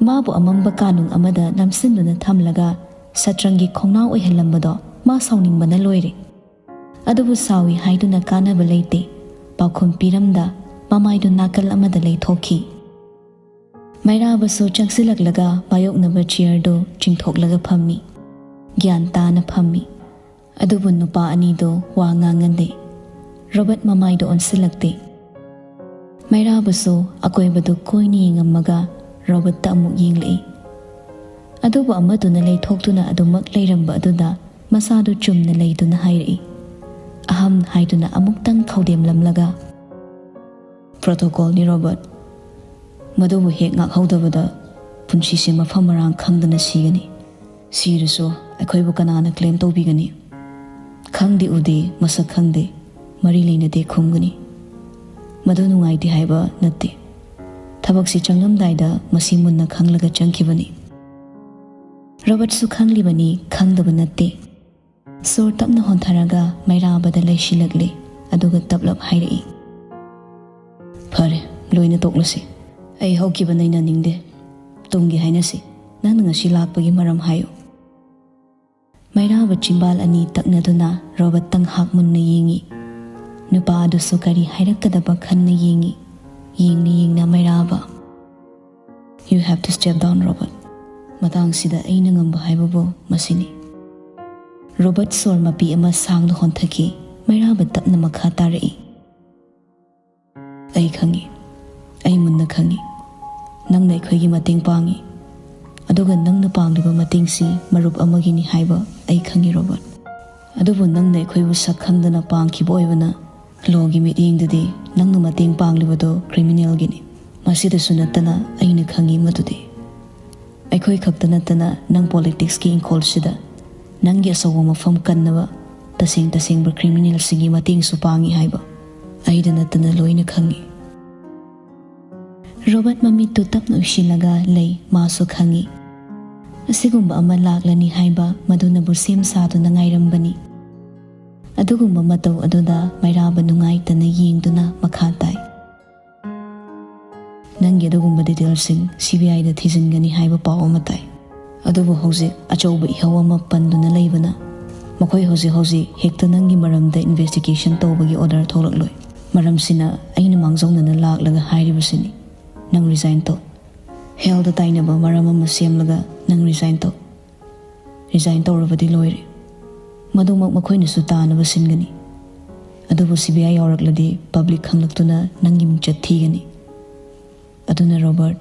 ꯃꯥꯕꯨ ꯑꯃꯝꯕ ꯀꯥꯅꯨꯡ ꯑꯃꯗ ꯅꯝꯁꯤꯟꯗꯨꯅ ꯊꯝꯂꯒ ꯁꯇ꯭ꯔꯪꯒꯤ ꯈꯣꯡꯅꯥꯎ ꯑꯣꯏꯍꯜꯂꯝꯕꯗꯣ ꯃꯥ ꯁꯥꯎꯅꯤꯡꯕꯅ ꯂꯣꯏꯔꯦ꯫ ꯑꯗꯨꯕꯨ ꯁꯥꯎꯏ ꯍꯥꯏꯗꯨꯅ ꯀꯥꯟꯅꯕ ꯂꯩꯇꯦ꯫ ꯄꯥꯎꯈꯨꯝ ꯄꯤꯔꯝꯗ ꯃꯃꯥꯏꯗꯨ ꯅꯥꯀꯜ ꯑꯃꯗ ꯂꯩꯊꯣꯛꯈꯤ꯫ ꯃꯩꯔꯥꯕꯁꯨ ꯆꯪꯁꯤꯜꯂꯛꯂꯒ ꯃꯥꯌꯣꯛꯅꯕ ꯆꯤꯌꯔꯗꯨ ꯆꯤꯡꯊꯣꯛꯂꯒ ꯐꯝꯃꯤ꯫ ꯒ꯭ꯌꯥꯟ ꯇꯥꯅ ꯐꯝꯃꯤ꯫ ꯑꯗꯨꯕꯨ ꯅꯨꯄꯥ ꯑꯅꯤꯗꯣ ꯋꯥ ꯉꯥꯡꯉꯟꯗꯦ꯫ ꯔꯣꯕꯔꯠ ꯃꯃꯥꯏꯗꯣ ꯑꯣꯟꯁꯤꯜꯂꯛꯇꯦ꯫ ꯃꯩꯔꯥꯕꯁꯨ ꯑꯀꯣꯏꯕꯗꯨ ꯀꯣꯏꯅ ꯌꯦꯡꯉꯝꯃꯒ ꯔꯣꯕꯔꯠꯇ ꯑꯃꯨꯛ ꯌꯦꯡꯂꯛꯏ꯫ ꯑꯗꯨꯕꯨ ꯑꯃꯗꯨꯅ ꯂꯩꯊꯣꯛꯇꯨꯅ ꯑꯗꯨꯃꯛ ꯂꯩꯔꯝꯕ ꯑꯗꯨꯗ ꯃꯁꯥꯗꯨ ꯆꯨꯝꯅ ꯂꯩꯗꯨꯅ ꯍꯥꯏꯔꯛꯏ꯫ ꯑꯍꯝ ꯍꯥꯏꯗꯨꯅ ꯑꯃꯨꯛꯇꯪ ꯈꯧꯗꯦꯝꯂꯝꯂꯒ, "ꯄ꯭ꯔꯣꯇꯣꯀꯣꯜꯅꯤ, ꯔꯣꯕꯔꯠ꯫ ꯃꯗꯨꯕꯨ ꯍꯦꯛ ꯉꯥꯛꯍꯧꯗꯕꯗ ꯄꯨꯟꯁꯤꯁꯦ ꯃꯐꯝ ꯃꯔꯥꯡ ꯈꯪꯗꯅ ꯁꯤꯒꯅꯤ꯫ ꯁꯤꯔꯁꯨ ꯑꯩꯈꯣꯏꯕꯨ ꯀꯅꯥꯅ ꯀ꯭ꯂꯦꯝ ꯇꯧꯕꯤꯒꯅꯤ? ꯈꯪꯗꯦ ꯎꯗꯦ, ꯃꯁꯛ ꯈꯪꯗꯦ, ꯃꯔꯤ ꯂꯩꯅꯗꯦ ꯈꯨꯝꯒꯅꯤ꯫ ꯃꯗꯨ ꯅꯨꯡꯉꯥꯏꯇꯦ ꯍꯥꯏꯕ ꯅꯠꯇꯦ꯫ ꯊꯕꯛꯁꯤ ꯆꯪꯂꯝꯗꯥꯏꯗ ꯃꯁꯤ ꯃꯨꯟꯅ ꯈꯪꯂꯒ ꯆꯪꯈꯤꯕꯅꯤ꯫" ꯔꯣꯕꯔꯠꯁꯨ ꯈꯪꯂꯤꯕꯅꯤ, ꯈꯪꯗꯕ ꯅꯠꯇꯦ꯫ ꯁꯣꯔ ꯇꯞꯅ ꯍꯣꯟꯊꯔꯒ ꯃꯩꯔꯥꯕꯗ ꯂꯩꯁꯤꯜꯂꯛꯂꯦ, ꯑꯗꯨꯒ ꯇꯞꯂꯞ ꯍꯥꯏꯔꯛꯏ, "ꯐꯔꯦ, ꯂꯣꯏꯅ ꯇꯣꯛꯂꯁꯤ꯫ ꯑꯩ ꯍꯧꯈꯤꯕ ꯅꯩꯅꯅꯤꯡꯗꯦ꯫ ꯇꯨꯡꯒꯤ ꯍꯥꯏꯅꯁꯤ꯫ ꯅꯪꯅ ꯉꯁꯤ ꯂꯥꯛꯄꯒꯤ ꯃꯔꯝ ꯍꯥꯏꯌꯨ꯫" ꯃꯩꯔꯥꯕ ꯆꯤꯝꯕꯥꯜ ꯑꯅꯤ ꯇꯛꯅꯗꯨꯅ ꯔꯣꯕꯔꯠꯇ ꯉꯥꯏꯍꯥꯛ ꯃꯨꯟꯅ ꯌꯦꯡꯉꯤ꯫ ꯅꯨꯄꯥ ꯑꯗꯨꯁꯨ ꯀꯔꯤ ꯍꯥꯏꯔꯛꯀꯗꯕ ꯈꯟꯅ ꯌꯦꯡꯉꯤ꯫ ꯌꯦꯡꯅ ꯌꯦꯡꯅ ꯃꯩꯔꯥꯕ, "You have to step down, Robert. ꯃꯇꯥꯡꯁꯤꯗ ꯑꯩꯅ ꯉꯝꯕ ꯍꯥꯏꯕꯕꯨ ꯃꯁꯤꯅꯤ꯫" ꯔꯣꯕꯔꯠ ꯁꯣꯔ ꯃꯄꯤ ꯑꯃ ꯁꯥꯡꯅ ꯍꯣꯟꯊꯈꯤ꯫ ꯃꯩꯔꯥꯕ ꯇꯞꯅ ꯃꯈꯥ ꯇꯥꯔꯛꯏ, "ꯑꯩ ꯈꯪꯏ, ꯑꯩ ꯃꯨꯟꯅ ꯈꯪꯏ꯫ ꯅꯪꯅ ꯑꯩꯈꯣꯏꯒꯤ ꯃꯇꯦꯡ ꯄꯥꯡꯏ, ꯑꯗꯨꯒ ꯅꯪꯅ ꯄꯥꯡꯂꯤꯕ ꯃꯇꯦꯡꯁꯤ ꯃꯔꯨꯞ ꯑꯃꯒꯤꯅꯤ ꯍꯥꯏꯕ ꯑꯩ ꯈꯪꯏ, ꯔꯣꯕꯔꯠ꯫ ꯑꯗꯨꯕꯨ ꯅꯪꯅ ꯑꯩꯈꯣꯏꯕꯨ ꯁꯛ ꯈꯪꯗꯅ ꯄꯥꯡꯈꯤꯕ ꯑꯣꯏꯕꯅ, ꯂꯣꯒꯤ ꯃꯤꯠꯌꯦꯡꯗꯗꯤ ꯅꯪꯅ ꯃꯇꯦꯡ ꯄꯥꯡꯂꯤꯕꯗꯨ ꯀ꯭ꯔꯤꯃꯤꯅꯦꯜꯒꯤꯅꯤ꯫ ꯃꯁꯤꯗꯁꯨ ꯅꯠꯇꯅ ꯑꯩꯅ ꯈꯪꯏ ꯃꯗꯨꯗꯤ ꯑꯩꯈꯣꯏ ꯈꯛꯇ ꯅꯠꯇꯅ ꯅꯪ ꯄꯣꯂꯤꯇꯤꯛꯁꯀꯤ ꯏꯪꯈꯣꯜꯁꯤꯗ ꯅꯪꯒꯤ ꯑꯆꯧꯕ ꯃꯐꯝ ꯀꯟꯅꯕ ꯇꯁꯦꯡ ꯇꯁꯦꯡꯕ ꯀ꯭ꯔꯤꯃꯤꯅꯦꯜꯁꯤꯡꯒꯤ ꯃꯇꯦꯡꯁꯨ ꯄꯥꯡꯏ ꯍꯥꯏꯕ ꯑꯩꯗ ꯅꯠꯇꯅ ꯂꯣꯏꯅ ꯈꯪꯏ꯫" ꯔꯣꯕꯔꯠ ꯃꯃꯤꯠꯇꯨ ꯇꯞꯅ ꯎꯏꯁꯤꯜꯂꯒ ꯂꯩ꯫ ꯃꯥꯁꯨ ꯈꯪꯏ, ꯑꯁꯤꯒꯨꯝꯕ ꯑꯃ ꯂꯥꯛꯂꯅꯤ ꯍꯥꯏꯕ ꯃꯗꯨꯅꯕꯨ ꯁꯦꯝ ꯁꯥꯗꯨꯅ ꯉꯥꯏꯔꯝꯕꯅꯤ꯫ ꯑꯗꯨꯒꯨꯝꯕ ꯃꯇꯧ ꯑꯗꯨꯗ ꯃꯩꯔꯥꯕ ꯅꯨꯡꯉꯥꯏꯇꯅ ꯌꯦꯡꯗꯨꯅ ꯃꯈꯥ ꯇꯥꯏ, "ꯅꯪꯒꯤ ꯑꯗꯨꯒꯨꯝꯕ ꯗꯤꯇꯦꯜꯁꯤꯡ ꯁꯤ ꯕꯤ ꯑꯥꯏꯗ ꯊꯤꯖꯤꯟꯒꯅꯤ ꯍꯥꯏꯕ ꯄꯥꯎ ꯑꯃ ꯇꯥꯏ꯫ ꯑꯗꯨꯕꯨ ꯍꯧꯖꯤꯛ ꯑꯆꯧꯕ ꯏꯍꯧ ꯑꯃ ꯄꯟꯗꯨꯅ ꯂꯩꯕꯅ, ꯃꯈꯣꯏ ꯍꯧꯖꯤꯛ ꯍꯧꯖꯤꯛ ꯍꯦꯛꯇ ꯅꯪꯒꯤ ꯃꯔꯝꯗ ꯏꯟꯚꯦꯁꯇꯤꯒꯦꯁꯟ ꯇꯧꯕꯒꯤ ꯑꯣꯔꯗꯔ ꯊꯣꯛꯂꯛꯂꯣꯏ꯫ ꯃꯔꯝꯁꯤꯅ ꯑꯩꯅ ꯃꯥꯡꯖꯧꯅꯅ ꯂꯥꯛꯂꯒ ꯍꯥꯏꯔꯤꯕꯁꯤꯅꯤ, ꯅꯪ ꯔꯤꯖꯥꯏꯟ ꯇꯧ꯫ ꯍꯦꯜꯗ ꯇꯥꯏꯅꯕ ꯃꯔꯝ ꯑꯃ ꯁꯦꯝꯂꯒ ꯅꯪ ꯔꯤꯖꯥꯏꯟ ꯇꯧ꯫ ꯔꯤꯖꯥꯏꯟ ꯇꯧꯔꯕꯗꯤ ꯂꯣꯏꯔꯦ꯫" ꯃꯗꯨꯃꯛ ꯃꯈꯣꯏꯅꯁꯨ ꯇꯥꯅꯕ ꯁꯤꯟꯒꯅꯤ꯫ ꯑꯗꯨꯕꯨ ꯁꯤ ꯕꯤ ꯑꯥꯏ ꯌꯥꯎꯔꯛꯂꯗꯤ ꯄꯕ꯭ꯂꯤꯛ ꯈꯪꯂꯛꯇꯨꯅ ꯅꯪꯒꯤ ꯃꯤꯡꯆꯠ ꯊꯤꯒꯅꯤ꯫ ꯑꯗꯨꯅ ꯔꯣꯕꯔꯠ,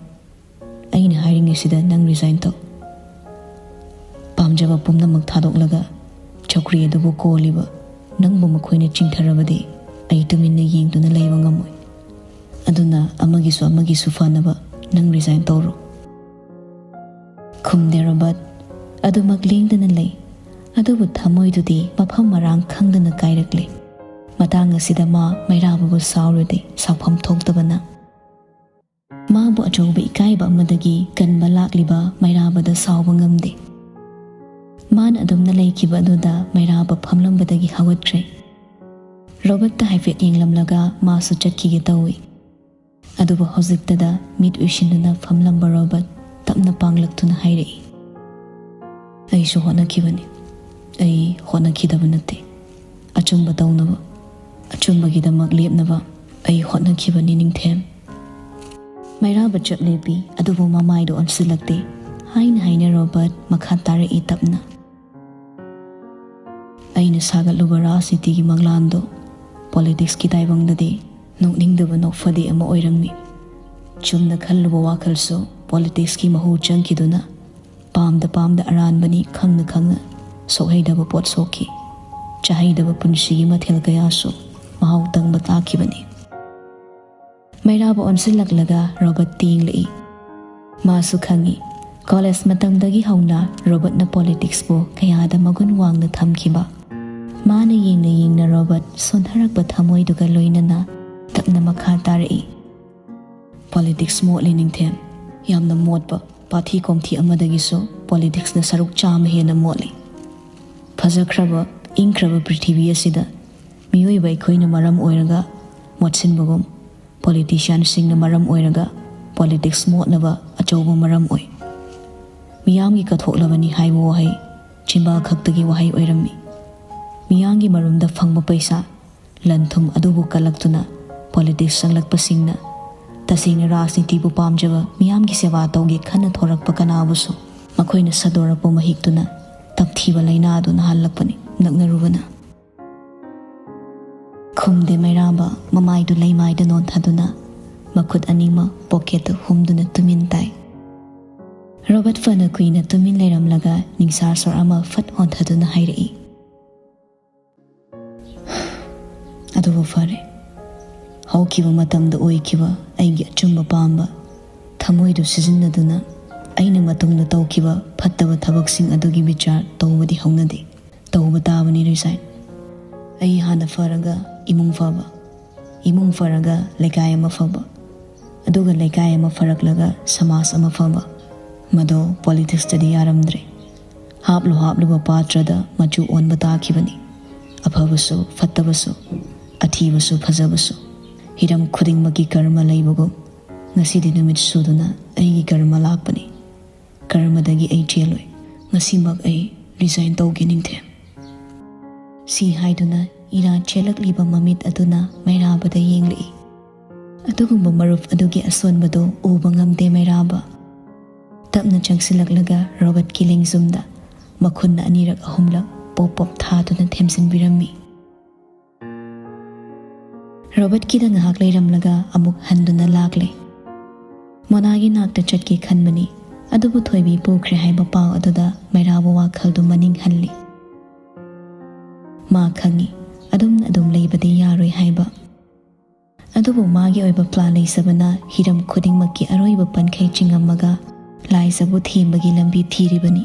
ꯑꯩꯅ ꯍꯥꯏꯔꯤꯉꯩꯁꯤꯗ ꯅꯪ ꯔꯤꯖꯥꯏꯟ ꯇꯧ꯫ ꯄꯥꯝꯖꯕ ꯄꯨꯝꯅꯃꯛ ꯊꯥꯗꯣꯛꯂꯒ ꯆꯧꯀ꯭ꯔꯤ ꯑꯗꯨꯕꯨ ꯀꯣꯜꯂꯤꯕ ꯅꯪꯕꯨ ꯃꯈꯣꯏꯅ ꯆꯤꯡꯊꯔꯕꯗꯤ ꯑꯩ ꯇꯨꯃꯤꯟꯅ ꯌꯦꯡꯗꯨꯅ ꯂꯩꯕ ꯉꯝꯃꯣꯏ꯫ ꯑꯗꯨꯅ ꯑꯃꯒꯤꯁꯨ ꯑꯃꯒꯤꯁꯨ ꯐꯅꯕ ꯅꯪ ꯔꯤꯖꯥꯏꯟ ꯇꯧꯔꯣ꯫ ꯈꯨꯝꯗꯦ ꯔꯣꯕꯔꯠ꯫ ꯑꯗꯨꯃꯛ ꯂꯦꯡꯗꯅ ꯂꯩ꯫ ꯑꯗꯨꯕꯨ ꯊꯃꯣꯏꯗꯨꯗꯤ ꯃꯐꯝ ꯃꯔꯥꯡ ꯈꯪꯗꯅ ꯀꯥꯏꯔꯛꯂꯦ꯫ ꯃꯇꯥꯡ ꯑꯁꯤꯗ ꯃꯥ ꯃꯩꯔꯥꯕꯕꯨ ꯁꯥꯎꯔꯨꯗꯦ, ꯁꯥꯎꯐꯝ ꯊꯣꯛꯇꯕꯅ꯫ ꯃꯥꯕꯨ ꯑꯆꯧꯕ ꯏꯀꯥꯏꯕ ꯑꯃꯗꯒꯤ ꯀꯟꯕ ꯂꯥꯛꯂꯤꯕ ꯃꯩꯔꯥꯕꯗ ꯁꯥꯎꯕ ꯉꯝꯗꯦ꯫ ꯃꯥꯅ ꯑꯗꯨꯝꯅ ꯂꯩꯈꯤꯕ ꯑꯗꯨꯗ ꯃꯩꯔꯥꯕ ꯐꯝꯂꯝꯕꯗꯒꯤ ꯍꯧꯒꯠꯈ꯭ꯔꯦ꯫ ꯔꯣꯕꯔꯠꯇ ꯍꯥꯏꯐꯦꯠ ꯌꯦꯡꯂꯝꯂꯒ ꯃꯥꯁꯨ ꯆꯠꯈꯤꯒꯦ ꯇꯧꯏ꯫ ꯑꯗꯨꯕꯨ ꯍꯧꯖꯤꯛꯇꯗ ꯃꯤꯠ ꯎꯏꯁꯤꯟꯗꯨꯅ ꯐꯝꯂꯝꯕ ꯔꯣꯕꯔꯠ ꯇꯞꯅ ꯄꯥꯡꯂꯛꯇꯨꯅ ꯍꯥꯏꯔꯛꯏ, "ꯑꯩꯁꯨ ꯍꯣꯠꯅꯈꯤꯕꯅꯤ꯫ ꯑꯩ ꯍꯣꯠꯅꯈꯤꯗꯕ ꯅꯠꯇꯦ꯫ ꯑꯆꯨꯝꯕ ꯇꯧꯅꯕ, ꯑꯆꯨꯝꯕꯒꯤꯗꯃꯛ ꯂꯦꯞꯅꯕ ꯑꯩ ꯍꯣꯠꯅꯈꯤꯕꯅꯤ, ꯅꯤꯡꯊꯦꯝ꯫" ꯃꯩꯔꯥꯕ ꯆꯞ ꯂꯦꯞꯄꯤ, ꯑꯗꯨꯕꯨ ꯃꯃꯥꯏꯗ ꯑꯣꯟꯁꯤꯜꯂꯛꯇꯦ꯫ ꯍꯥꯏꯅ ꯍꯥꯏꯅ ꯔꯣꯕꯔꯠ ꯃꯈꯥ ꯇꯥꯔꯛꯏ ꯇꯞꯅ, "ꯑꯩꯅ ꯁꯥꯒꯠꯂꯨꯕ ꯔꯥꯖꯅꯤꯇꯤꯒꯤ ꯃꯪꯂꯥꯟꯗꯣ ꯄꯣꯂꯤꯇꯤꯛꯁꯀꯤ ꯇꯥꯏꯕꯪꯗꯗꯤ ꯅꯣꯛꯅꯤꯡꯗꯕ ꯅꯣꯛꯐꯗꯦ ꯑꯃ ꯑꯣꯏꯔꯝꯃꯤ꯫ ꯆꯨꯝꯅ ꯈꯜꯂꯨꯕ ꯋꯥꯈꯜꯁꯨ ꯄꯣꯂꯤꯇꯤꯛꯁꯀꯤ ꯃꯍꯨ ꯆꯪꯈꯤꯗꯨꯅ ꯄꯥꯝꯗ ꯄꯥꯝꯗ ꯑꯔꯥꯟꯕꯅꯤ ꯈꯪꯅ ꯈꯪꯅ ꯁꯣꯛꯍꯩꯗꯕ ꯄꯣꯠ ꯁꯣꯛꯈꯤ꯫ ꯆꯥꯍꯩꯗꯕ ꯄꯨꯟꯁꯤꯒꯤ ꯃꯊꯦꯜ ꯀꯌꯥꯁꯨ ꯃꯍꯥꯎ ꯇꯪꯕ ꯇꯥꯈꯤꯕꯅꯤ꯫" ꯃꯩꯔꯥꯕ ꯑꯣꯟꯁꯤꯜꯂꯛꯂꯒ ꯔꯣꯕꯔꯠ ꯌꯦꯡꯂꯛꯏ꯫ ꯃꯥꯁꯨ ꯈꯪꯏ, ꯀꯣꯂꯦꯖ ꯃꯇꯝꯗꯒꯤ ꯍꯧꯅ ꯔꯣꯕꯔꯠꯅ ꯄꯣꯂꯤꯇꯤꯛꯁꯄꯨ ꯀꯌꯥꯗ ꯃꯒꯨꯟ ꯋꯥꯡꯅ ꯊꯝꯈꯤꯕ꯫ ꯃꯥꯅ ꯌꯦꯡꯅ ꯌꯦꯡꯅ ꯔꯣꯕꯔꯠ ꯁꯣꯟꯊꯔꯛꯄ ꯊꯃꯣꯏꯗꯨꯒ ꯂꯣꯏꯅꯅ ꯇꯞꯅ ꯃꯈꯥ ꯇꯥꯔꯛꯏ, "ꯄꯣꯂꯤꯇꯤꯛꯁ ꯃꯣꯠꯂꯤ, ꯅꯤꯡꯊꯦꯝ꯫ ꯌꯥꯝꯅ ꯃꯣꯠꯄ ꯄꯥꯊꯤ ꯀꯣꯝꯊꯤ ꯑꯃꯗꯒꯤꯁꯨ ꯄꯣꯂꯤꯇꯤꯛꯁꯅ ꯁꯔꯨꯛ ꯆꯥꯝꯃ ꯍꯦꯟꯅ ꯃꯣꯠꯂꯤ꯫ ꯐꯖꯈ꯭ꯔꯕ, ꯏꯪꯈ꯭ꯔꯕ ꯄ꯭ꯔꯤꯊꯤꯕꯤ ꯑꯁꯤꯗ ꯃꯤꯑꯣꯏꯕ ꯑꯩꯈꯣꯏꯅ ꯃꯔꯝ ꯑꯣꯏꯔꯒ ꯃꯣꯠꯁꯤꯟꯕꯒꯨꯝ, ꯄꯣꯂꯤꯇꯤꯁꯤꯌꯥꯟꯁꯤꯡꯅ ꯃꯔꯝ ꯑꯣꯏꯔꯒ ꯄꯣꯂꯤꯇꯤꯛꯁ ꯃꯣꯠꯅꯕ ꯑꯆꯧꯕ ꯃꯔꯝ ꯑꯣꯏ꯫" ꯃꯤꯌꯥꯝꯒꯤ ꯀꯠꯊꯣꯛꯂꯕꯅꯤ ꯍꯥꯏꯕ ꯋꯥꯍꯩ ꯆꯤꯟꯕꯥꯜ ꯈꯛꯇꯒꯤ ꯋꯥꯍꯩ ꯑꯣꯏꯔꯝꯃꯤ꯫ ꯃꯤꯌꯥꯝꯒꯤ ꯃꯔꯨꯝꯗ ꯐꯪꯕ ꯄꯩꯁꯥ, ꯂꯟ ꯊꯨꯝ ꯑꯗꯨꯕꯨ ꯀꯜꯂꯛꯇꯨꯅ ꯄꯣꯂꯤꯇꯤꯛꯁ ꯆꯪꯂꯛꯄꯁꯤꯡꯅ ꯇꯁꯦꯡꯅ ꯔꯥꯖꯅꯤꯇꯤꯕꯨ ꯄꯥꯝꯖꯕ, ꯃꯤꯌꯥꯝꯒꯤ ꯁꯦꯕꯥ ꯇꯧꯒꯦ ꯈꯟꯅ ꯊꯣꯔꯛꯄ ꯀꯅꯥꯕꯨꯁꯨ ꯃꯈꯣꯏꯅ ꯁꯥꯗꯣꯔꯛꯄ ꯃꯍꯤꯛꯇꯨꯅ ꯇꯝꯊꯤꯕ ꯂꯥꯏꯅꯥꯗꯨ ꯅꯥꯍꯜꯂꯛꯄꯅꯤ꯫ ꯅꯛꯅꯔꯨꯕꯅ꯫ ꯈꯨꯝꯗꯦ ꯃꯩꯔꯥꯕ, ꯃꯃꯥꯏꯗꯨ ꯂꯩꯃꯥꯏꯗ ꯅꯣꯟꯊꯗꯨꯅ, ꯃꯈꯨꯠ ꯑꯅꯤꯃꯛ ꯄꯣꯀꯦꯠꯇ ꯍꯨꯝꯗꯨꯅ ꯇꯨꯃꯤꯟ ꯇꯥꯏ꯫ ꯔꯣꯕꯔꯠ ꯐꯅ ꯀꯨꯏꯅ ꯇꯨꯃꯤꯟ ꯂꯩꯔꯝꯂꯒ ꯅꯤꯡꯁꯥ ꯁꯣꯔ ꯑꯃ ꯐꯠ ꯍꯣꯟꯊꯗꯨꯅ ꯍꯥꯏꯔꯛꯏ, "ꯑꯗꯨꯕꯨ ꯐꯔꯦ, ꯍꯧꯈꯤꯕ ꯃꯇꯝꯗ ꯑꯣꯏꯈꯤꯕ ꯑꯩꯒꯤ ꯑꯆꯨꯝꯕ ꯄꯥꯝꯕ ꯊꯃꯣꯏꯗꯨ ꯁꯤꯖꯤꯟꯅꯗꯨꯅ ꯑꯩꯅ ꯃꯇꯨꯡꯗ ꯇꯧꯈꯤꯕ ꯐꯠꯇꯕ ꯊꯕꯛꯁꯤꯡ ꯑꯗꯨꯒꯤ ꯕꯤꯆꯥꯔ ꯇꯧꯕꯗꯤ ꯍꯧꯅꯗꯦ꯫ ꯇꯧꯕ ꯇꯥꯕꯅꯤ ꯔꯤꯖꯥꯏꯟ꯫ ꯑꯩ ꯍꯥꯟꯅ ꯐꯔꯒ ꯏꯃꯨꯡ ꯐꯕ, ꯏꯃꯨꯡ ꯐꯔꯒ ꯂꯩꯀꯥꯏ ꯑꯃ ꯐꯕ, ꯑꯗꯨꯒ ꯂꯩꯀꯥꯏ ꯑꯃ ꯐꯔꯛꯂꯒ ꯁꯃꯥꯖ ꯑꯃ ꯐꯕ, ꯃꯗꯣ ꯄꯣꯂꯤꯇꯤꯛꯁꯇꯗꯤ ꯌꯥꯔꯝꯗ꯭ꯔꯦ꯫ ꯍꯥꯞꯂꯨ ꯍꯥꯞꯂꯨꯕ ꯄꯥꯇ꯭ꯔꯗ ꯃꯆꯨ ꯑꯣꯟꯕ ꯇꯥꯈꯤꯕꯅꯤ꯫ ꯑꯐꯕꯁꯨ ꯐꯠꯇꯕꯁꯨ, ꯑꯊꯤꯕꯁꯨ ꯐꯖꯕꯁꯨ, ꯍꯤꯔꯝ ꯈꯨꯗꯤꯡꯃꯛꯀꯤ ꯀꯔꯃ ꯂꯩꯕꯒꯨꯝ, ꯉꯁꯤꯗꯤ ꯅꯨꯃꯤꯠ ꯁꯨꯗꯨꯅ ꯑꯩꯒꯤ ꯀꯔꯃ ꯂꯥꯛꯄꯅꯤ꯫ ꯀꯔꯃꯗꯒꯤ ꯑꯩ ꯆꯦꯜꯂꯣꯏ꯫ ꯉꯁꯤꯃꯛ ꯑꯩ ꯔꯤꯖꯥꯏꯟ ꯇꯧꯒꯦ, ꯅꯤꯡꯊꯦꯝ"꯫ ꯁꯤ ꯍꯥꯏꯗꯨꯅ ꯏꯔꯥ ꯆꯦꯜꯂꯛꯂꯤꯕ ꯃꯃꯤꯠ ꯑꯗꯨꯅ ꯃꯩꯔꯥꯕꯗ ꯌꯦꯡꯂꯛꯏ꯫ ꯑꯗꯨꯒꯨꯝꯕ ꯃꯔꯨꯞ ꯑꯗꯨꯒꯤ ꯑꯁꯣꯟꯕꯗꯨ ꯎꯕ ꯉꯝꯗꯦ ꯃꯩꯔꯥꯕ꯫ ꯇꯞꯅ ꯆꯪꯁꯤꯜꯂꯛꯂꯒ ꯔꯣꯕꯔꯠꯀꯤ ꯂꯦꯡꯖꯨꯝꯗ ꯃꯈꯨꯟꯅ ꯑꯅꯤꯔꯛ ꯑꯍꯨꯝꯂꯛ ꯄꯣꯞ ꯄꯣꯞ ꯊꯥꯗꯨꯅ ꯊꯦꯝꯖꯤꯟꯕꯤꯔꯝꯃꯤ꯫ ꯔꯣꯕꯔꯠꯀꯤꯗ ꯉꯥꯏꯍꯥꯛ ꯂꯩꯔꯝꯂꯒ ꯑꯃꯨꯛ ꯍꯟꯗꯨꯅ ꯂꯥꯛꯂꯦ꯫ ꯃꯣꯅꯥꯒꯤ ꯅꯥꯛꯇ ꯆꯠꯀꯦ ꯈꯟꯕꯅꯤ, ꯑꯗꯨꯕꯨ ꯊꯣꯏꯕꯤ ꯄꯨꯈ꯭ꯔꯦ ꯍꯥꯏꯕ ꯄꯥꯎ ꯑꯗꯨꯗ ꯃꯩꯔꯥꯕ ꯋꯥꯈꯜꯗꯨ ꯃꯅꯤꯡ ꯍꯜꯂꯤ꯫ ꯃꯥ ꯈꯪꯏ, ꯑꯗꯨꯝꯅ ꯑꯗꯨꯝ ꯂꯩꯕꯗꯤ ꯌꯥꯔꯣꯏ ꯍꯥꯏꯕ꯫ ꯑꯗꯨꯕꯨ ꯃꯥꯒꯤ ꯑꯣꯏꯕ ꯄ꯭ꯂꯥꯟ ꯂꯩꯖꯕꯅ ꯍꯤꯔꯝ ꯈꯨꯗꯤꯡꯃꯛꯀꯤ ꯑꯔꯣꯏꯕ ꯄꯟꯈꯩ ꯆꯤꯡꯉꯝꯃꯒ ꯂꯥꯏꯖꯕꯨ ꯊꯦꯝꯕꯒꯤ ꯂꯝꯕꯤ ꯊꯤꯔꯤꯕꯅꯤ꯫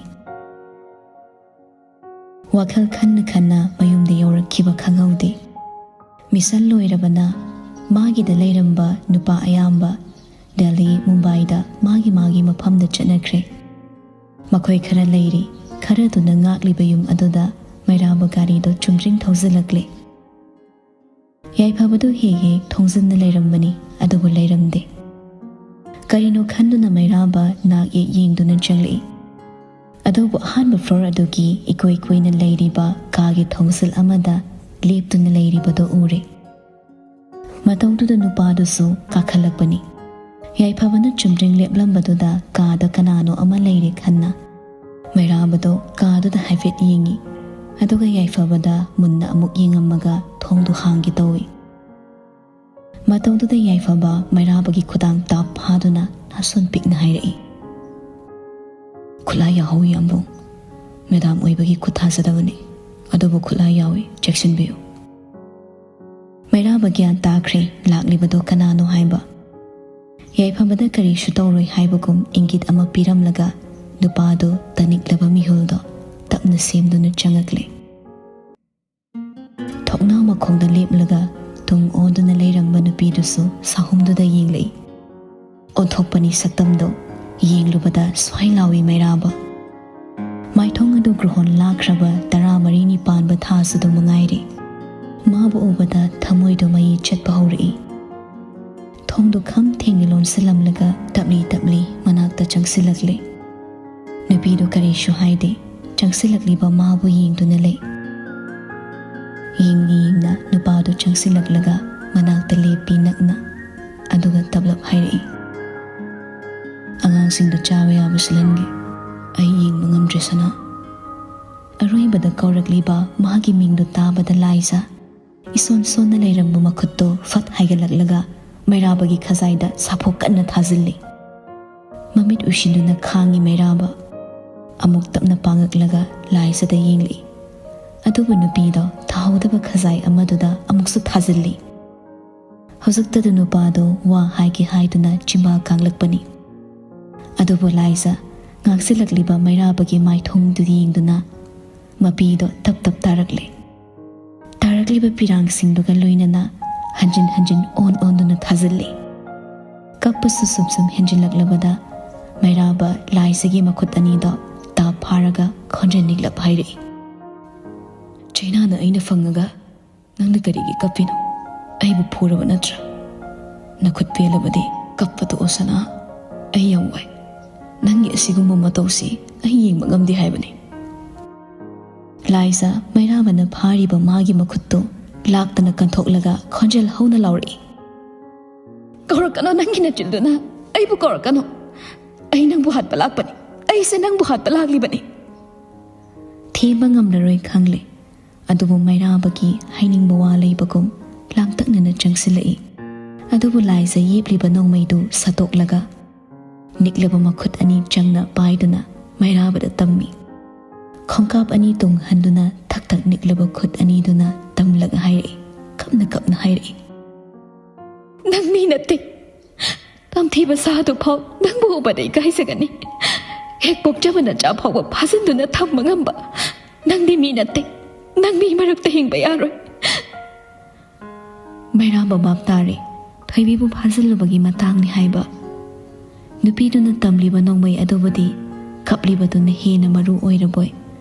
ꯋꯥꯈꯜ ꯈꯟꯅ ꯈꯟꯅ ꯃꯌꯨꯝꯗ ꯌꯧꯔꯛꯈꯤꯕ ꯈꯪꯍꯧꯗꯦ꯫ ꯃꯤꯁꯟ ꯂꯣꯏꯔꯕꯅ ꯃꯥꯒꯤꯗ ꯂꯩꯔꯝꯕ ꯅꯨꯄꯥ ꯑꯌꯥꯝꯕ ꯗꯦꯜꯂꯤ, ꯃꯨꯝꯕꯥꯏꯗ ꯃꯥꯒꯤ ꯃꯥꯒꯤ ꯃꯐꯝꯗ ꯆꯠꯅꯈ꯭ꯔꯦ꯫ ꯃꯈꯣꯏ ꯈꯔ ꯂꯩꯔꯤ, ꯈꯔꯗꯨꯅ ꯉꯥꯛꯂꯤꯕ ꯌꯨꯝ ꯑꯗꯨꯗ ꯃꯩꯔꯥꯕ ꯒꯥꯔꯤꯗꯣ ꯆꯨꯝꯗ꯭ꯔꯤꯡ ꯊꯧꯖꯤꯜꯂꯛꯂꯦ꯫ ꯌꯥꯏꯐꯕꯗꯨ ꯍꯦꯛ ꯍꯦꯛ ꯊꯣꯡꯖꯤꯟꯅ ꯂꯩꯔꯝꯕꯅꯤ, ꯑꯗꯨꯕꯨ ꯂꯩꯔꯝꯗꯦ꯫ ꯀꯔꯤꯅꯣ ꯈꯟꯗꯨꯅ ꯃꯩꯔꯥꯕ ꯅꯥꯛ ꯌꯦꯛ ꯌꯦꯡꯗꯨꯅ ꯆꯪꯂꯛꯏ꯫ ꯑꯗꯨꯕꯨ ꯑꯍꯥꯟꯕ ꯐ꯭ꯂꯣꯔ ꯑꯗꯨꯒꯤ ꯏꯀꯣꯏ ꯀꯣꯏꯅ ꯂꯩꯔꯤꯕ ꯀꯥꯒꯤ ꯊꯣꯡꯖꯤꯜ ꯑꯃꯗ ꯂꯦꯞꯇꯨꯅ ꯂꯩꯔꯤꯕꯗꯨ ꯎꯔꯦ꯫ ꯃꯇꯧꯗꯨꯗ ꯅꯨꯄꯥꯗꯨꯁꯨ ꯀꯥꯈꯠꯂꯛꯄꯅꯤ꯫ ꯌꯥꯏꯐꯕꯅ ꯆꯨꯝꯗ꯭ꯔꯤꯡ ꯂꯦꯞꯂꯝꯕꯗꯨꯗ ꯀꯥꯗ ꯀꯅꯥꯅꯣ ꯑꯃ ꯂꯩꯔꯦ ꯈꯟꯅ ꯃꯩꯔꯥꯕꯗꯣ ꯀꯥꯗꯨꯗ ꯍꯥꯏꯐꯦꯠ ꯌꯦꯡꯉꯤ꯫ ꯑꯗꯨꯒ ꯌꯥꯏꯐꯕꯗ ꯃꯨꯟꯅ ꯑꯃꯨꯛ ꯌꯦꯡꯉꯝꯃꯒ ꯊꯣꯡꯗꯨ ꯍꯥꯡꯒꯦ ꯇꯧꯏ꯫ ꯃꯇꯧꯗꯨꯗ ꯌꯥꯏꯐꯕ ꯃꯩꯔꯥꯕꯒꯤ ꯈꯨꯗꯥꯡ ꯇꯥꯞ ꯐꯥꯗꯨꯅ ꯅꯥꯁꯣꯟ ꯄꯤꯛꯅ ꯍꯥꯏꯔꯛꯏ, "ꯈꯨꯠꯂꯥꯏ ꯌꯥꯎꯍꯧꯋꯤ, ꯌꯥꯝꯕꯨꯡ꯫ ꯃꯦꯗꯥꯝ ꯑꯣꯏꯕꯒꯤ ꯈꯨꯠ ꯊꯥꯖꯗꯕꯅꯤ, ꯑꯗꯨꯕꯨ ꯈꯨꯠꯂꯥꯏ ꯌꯥꯎꯏ, ꯆꯦꯛꯁꯤꯟꯕꯤꯌꯨ꯫" ꯃꯩꯔꯥꯕ ꯒ꯭ꯌꯥꯟ ꯇꯥꯈ꯭ꯔꯦ ꯂꯥꯛꯂꯤꯕꯗꯣ ꯀꯅꯥꯅꯣ ꯍꯥꯏꯕ꯫ ꯌꯥꯏꯐꯕꯗ ꯀꯔꯤꯁꯨ ꯇꯧꯔꯣꯏ ꯍꯥꯏꯕꯒꯨꯝ ꯏꯪꯒꯤꯠ ꯑꯃ ꯄꯤꯔꯝꯂꯒ ꯅꯨꯄꯥꯗꯨ ꯇꯅꯤꯛꯂꯕ ꯃꯤꯍꯨꯜꯗꯣ ꯇꯞꯅ ꯁꯦꯝꯗꯨꯅ ꯆꯪꯉꯛꯂꯦ꯫ ꯊꯣꯡꯅꯥꯎ ꯃꯈꯣꯡꯗ ꯂꯦꯞꯂꯒ ꯇꯨꯡ ꯑꯣꯟꯗꯨꯅ ꯂꯩꯔꯝꯕ ꯅꯨꯄꯤꯗꯨꯁꯨ ꯁꯥꯍꯨꯝꯗꯨꯗ ꯌꯦꯡꯂꯛꯏ꯫ ꯑꯣꯟꯊꯣꯛꯄꯅꯤ ꯁꯛꯇꯝꯗꯣ, ꯌꯦꯡꯂꯨꯕꯗ ꯁ꯭ꯋꯥꯏ ꯂꯥꯎꯏ ꯃꯩꯔꯥꯕ꯫ ꯃꯥꯏꯊꯣꯡ ꯑꯗꯨ ꯒ꯭ꯔꯍꯣꯟ ꯂꯥꯛꯈ꯭ꯔꯕ ꯇꯔꯥꯃꯔꯤꯅꯤ ꯄꯥꯟꯕ ꯊꯥꯁꯨꯗꯨ ꯃꯉꯥꯏꯔꯦ꯫ ꯃꯥꯕꯨ ꯎꯕꯗ ꯊꯃꯣꯏꯗꯨ ꯃꯌꯤ ꯆꯠꯄ ꯍꯧꯔꯛꯏ꯫ ꯊꯣꯡꯗꯨ ꯈꯝ ꯊꯦꯡꯅ ꯂꯣꯟꯁꯤꯜꯂꯝꯂꯒ ꯇꯞꯂꯤ ꯇꯞꯂꯤ ꯃꯅꯥꯛꯇ ꯆꯪꯁꯤꯜꯂꯛꯂꯦ꯫ ꯅꯨꯄꯤꯗꯨ ꯀꯔꯤꯁꯨ ꯍꯥꯏꯗꯦ, ꯆꯪꯁꯤꯜꯂꯛꯂꯤꯕ ꯃꯥꯕꯨ ꯌꯦꯡꯗꯨꯅ ꯂꯩ꯫ ꯌꯦꯡꯅ ꯌꯦꯡꯅ ꯅꯨꯄꯥꯗꯨ ꯆꯪꯁꯤꯜꯂꯛꯂꯒ ꯃꯅꯥꯛꯇ ꯂꯦꯞꯄꯤ ꯅꯛꯅ, ꯑꯗꯨꯒ ꯇꯞꯂꯞ ꯍꯥꯏꯔꯛꯏ, "ꯑꯉꯥꯡꯁꯤꯡꯗꯨ ꯆꯥꯕ ꯌꯥꯕ ꯁꯤꯜꯍꯟꯒꯦ, ꯑꯩ ꯌꯦꯡꯕ ꯉꯝꯗ꯭ꯔꯦ ꯁꯅꯥ꯫" ꯑꯔꯣꯏꯕꯗ ꯀꯧꯔꯛꯂꯤꯕ ꯃꯥꯒꯤ ꯃꯤꯡꯗꯨ ꯇꯥꯕꯗ ꯂꯥꯏꯖ ꯏꯁꯣꯟ ꯁꯣꯟꯅ ꯂꯩꯔꯝꯕ ꯃꯈꯨꯠꯇꯣ ꯐꯠ ꯍꯥꯏꯒꯠꯂꯛꯂꯒ ꯃꯩꯔꯥꯕꯒꯤ ꯈꯖꯥꯏꯗ ꯁꯥꯐꯨ ꯀꯟꯅ ꯊꯥꯖꯤꯜꯂꯤ꯫ ꯃꯃꯤꯠ ꯎꯏꯁꯤꯟꯗꯨꯅ ꯈꯥꯡꯉꯤ ꯃꯩꯔꯥꯕ꯫ ꯑꯃꯨꯛ ꯇꯞꯅ ꯄꯥꯡꯉꯛꯂꯒ ꯂꯥꯏꯖꯗ ꯌꯦꯡꯂꯛꯏ꯫ ꯑꯗꯨꯕꯨ ꯅꯨꯄꯤꯗꯣ ꯊꯥꯍꯧꯗꯕ ꯈꯖꯥꯏ ꯑꯃꯗꯨꯗ ꯑꯃꯨꯛꯁꯨ ꯊꯥꯖꯤꯜꯂꯤ꯫ ꯍꯧꯖꯤꯛꯇꯗ ꯅꯨꯄꯥꯗꯣ ꯋꯥ ꯍꯥꯏꯒꯦ ꯍꯥꯏꯗꯨꯅ ꯆꯤꯝꯕꯥꯜ ꯀꯥꯡꯂꯛꯄꯅꯤ꯫ ꯑꯗꯨꯕꯨ ꯂꯥꯏꯖ ꯉꯥꯛꯁꯤꯜꯂꯛꯂꯤꯕ ꯃꯩꯔꯥꯕꯒꯤ ꯃꯥꯏꯊꯣꯡꯗꯨ ꯌꯦꯡꯗꯨꯅ ꯃꯄꯤꯗꯣ ꯇꯞ ꯇꯞ ꯇꯥꯔꯛꯂꯦ꯫ ꯇꯥꯔꯛꯂꯤꯕ ꯄꯤꯔꯥꯡꯁꯤꯡꯗꯨꯒ ꯂꯣꯏꯅꯅ ꯍꯟꯖꯤꯟ ꯍꯟꯖꯤꯟ ꯑꯣꯟ ꯑꯣꯟꯗꯨꯅ ꯊꯥꯖꯤꯜꯂꯤ꯫ ꯀꯞꯄꯁꯨ ꯁꯨꯝ ꯁꯨꯝ ꯍꯦꯟꯖꯤꯜꯂꯛꯂꯕꯗ ꯃꯩꯔꯥꯕ ꯂꯥꯏꯖꯒꯤ ꯃꯈꯨꯠ ꯑꯅꯤꯗꯣ ꯇꯥꯞ ꯐꯥꯔꯒ ꯈꯣꯟꯖꯦꯜ ꯅꯤꯛꯂꯞ ꯍꯥꯏꯔꯛꯏ, "ꯆꯩꯅꯥꯅ ꯑꯩꯅ ꯐꯪꯉꯒ ꯅꯪꯅ ꯀꯔꯤꯒꯤ ꯀꯞꯄꯤꯅꯣ? ꯑꯩꯕꯨ ꯐꯨꯔꯕ ꯅꯠꯇ꯭ꯔꯥ? ꯅꯈꯨꯠ ꯄꯦꯜꯂꯕꯗꯤ ꯀꯞꯄ ꯇꯣꯛꯑꯣ ꯁꯅꯥ꯫ ꯑꯩ ꯌꯥꯝ ꯋꯥꯏ꯫ ꯅꯪꯒꯤ ꯑꯁꯤꯒꯨꯝꯕ ꯃꯇꯧꯁꯤ ꯑꯩ ꯌꯦꯡꯕ ꯉꯝꯗꯦ ꯍꯥꯏꯕꯅꯤ꯫" ꯂꯥꯏꯖ ꯃꯩꯔꯥꯕꯅ ꯐꯥꯔꯤꯕ ꯃꯥꯒꯤ ꯃꯈꯨꯠꯇꯨ ꯂꯥꯛꯇꯅ ꯀꯟꯊꯣꯛꯂꯒ ꯈꯣꯟꯖꯦꯜ ꯍꯧꯅ ꯂꯥꯎꯔꯛꯏ, "ꯀꯧꯔꯛꯀꯅꯣ, ꯅꯪꯒꯤ ꯅꯆꯤꯟꯗꯨꯅ ꯑꯩꯕꯨ ꯀꯧꯔꯛꯀꯅꯣ꯫ ꯑꯩ ꯅꯪꯕꯨ ꯍꯥꯠꯄ ꯂꯥꯛꯄꯅꯤ꯫ ꯑꯩꯁꯦ ꯅꯪꯕꯨ ꯍꯥꯠꯄ ꯂꯥꯛꯂꯤꯕꯅꯤ꯫" ꯍꯦꯟꯕ ꯉꯝꯂꯔꯣꯏ ꯈꯪꯂꯦ꯫ ꯑꯗꯨꯕꯨ ꯃꯩꯔꯥꯕꯒꯤ ꯍꯥꯏꯅꯤꯡꯕ ꯋꯥ ꯂꯩꯕꯒꯨꯝ ꯂꯥꯡꯇꯛꯅꯅ ꯆꯪꯁꯤꯜꯂꯛꯏ꯫ ꯑꯗꯨꯕꯨ ꯂꯥꯏꯖ ꯌꯦꯞꯂꯤꯕ ꯅꯣꯡꯃꯩꯗꯨ ꯁꯠꯇꯣꯛꯂꯒ ꯅꯤꯛꯂꯕ ꯃꯈꯨꯠ ꯑꯅꯤ ꯆꯪꯅ ꯄꯥꯏꯗꯨꯅ ꯃꯩꯔꯥꯕꯗ ꯇꯝꯃꯤ꯫ ꯈꯣꯡꯀꯥꯞ ꯑꯅꯤ ꯇꯨꯡ ꯍꯟꯗꯨꯅ ꯊꯛ ꯊꯛ ꯅꯤꯛꯂꯕ ꯈꯨꯠ ꯑꯅꯤꯗꯨꯅ ꯇꯝꯂꯒ ꯍꯥꯏꯔꯛꯏ, ꯀꯞꯅ ꯀꯞꯅ ꯍꯥꯏꯔꯛꯏ, "ꯅꯪ ꯃꯤ ꯅꯠꯇꯦ꯫ ꯇꯝꯊꯤꯕ ꯁꯥꯗꯨ ꯐꯥꯎ ꯅꯪꯕꯨ ꯎꯕꯗ ꯏꯀꯥꯏꯖꯒꯅꯤ꯫ ꯍꯦꯛ ꯄꯣꯛꯆꯕ ꯅꯆꯥ ꯐꯥꯎꯕ ꯐꯥꯖꯤꯟꯗꯨꯅ ꯊꯝꯕ ꯉꯝꯕ ꯅꯪꯗꯤ ꯃꯤ ꯅꯠꯇꯦ꯫ ꯅꯪ ꯃꯤ ꯃꯔꯛꯇ ꯍꯤꯡꯕ ꯌꯥꯔꯣꯏ꯫" ꯃꯩꯔꯥꯕ ꯚꯥꯞ ꯇꯥꯔꯦ꯫ ꯊꯣꯏꯕꯤꯕꯨ ꯐꯥꯖꯤꯜꯂꯨꯕꯒꯤ ꯃꯇꯥꯡꯅꯤ ꯍꯥꯏꯕ꯫ ꯅꯨꯄꯤꯗꯨꯅ ꯇꯝꯂꯤꯕ ꯅꯣꯡꯃꯩ ꯑꯗꯨꯕꯨꯗꯤ ꯀꯞꯂꯤꯕꯗꯨꯅ ꯍꯦꯟꯅ ꯃꯔꯨ ꯑꯣꯏꯔꯕꯣꯏ꯫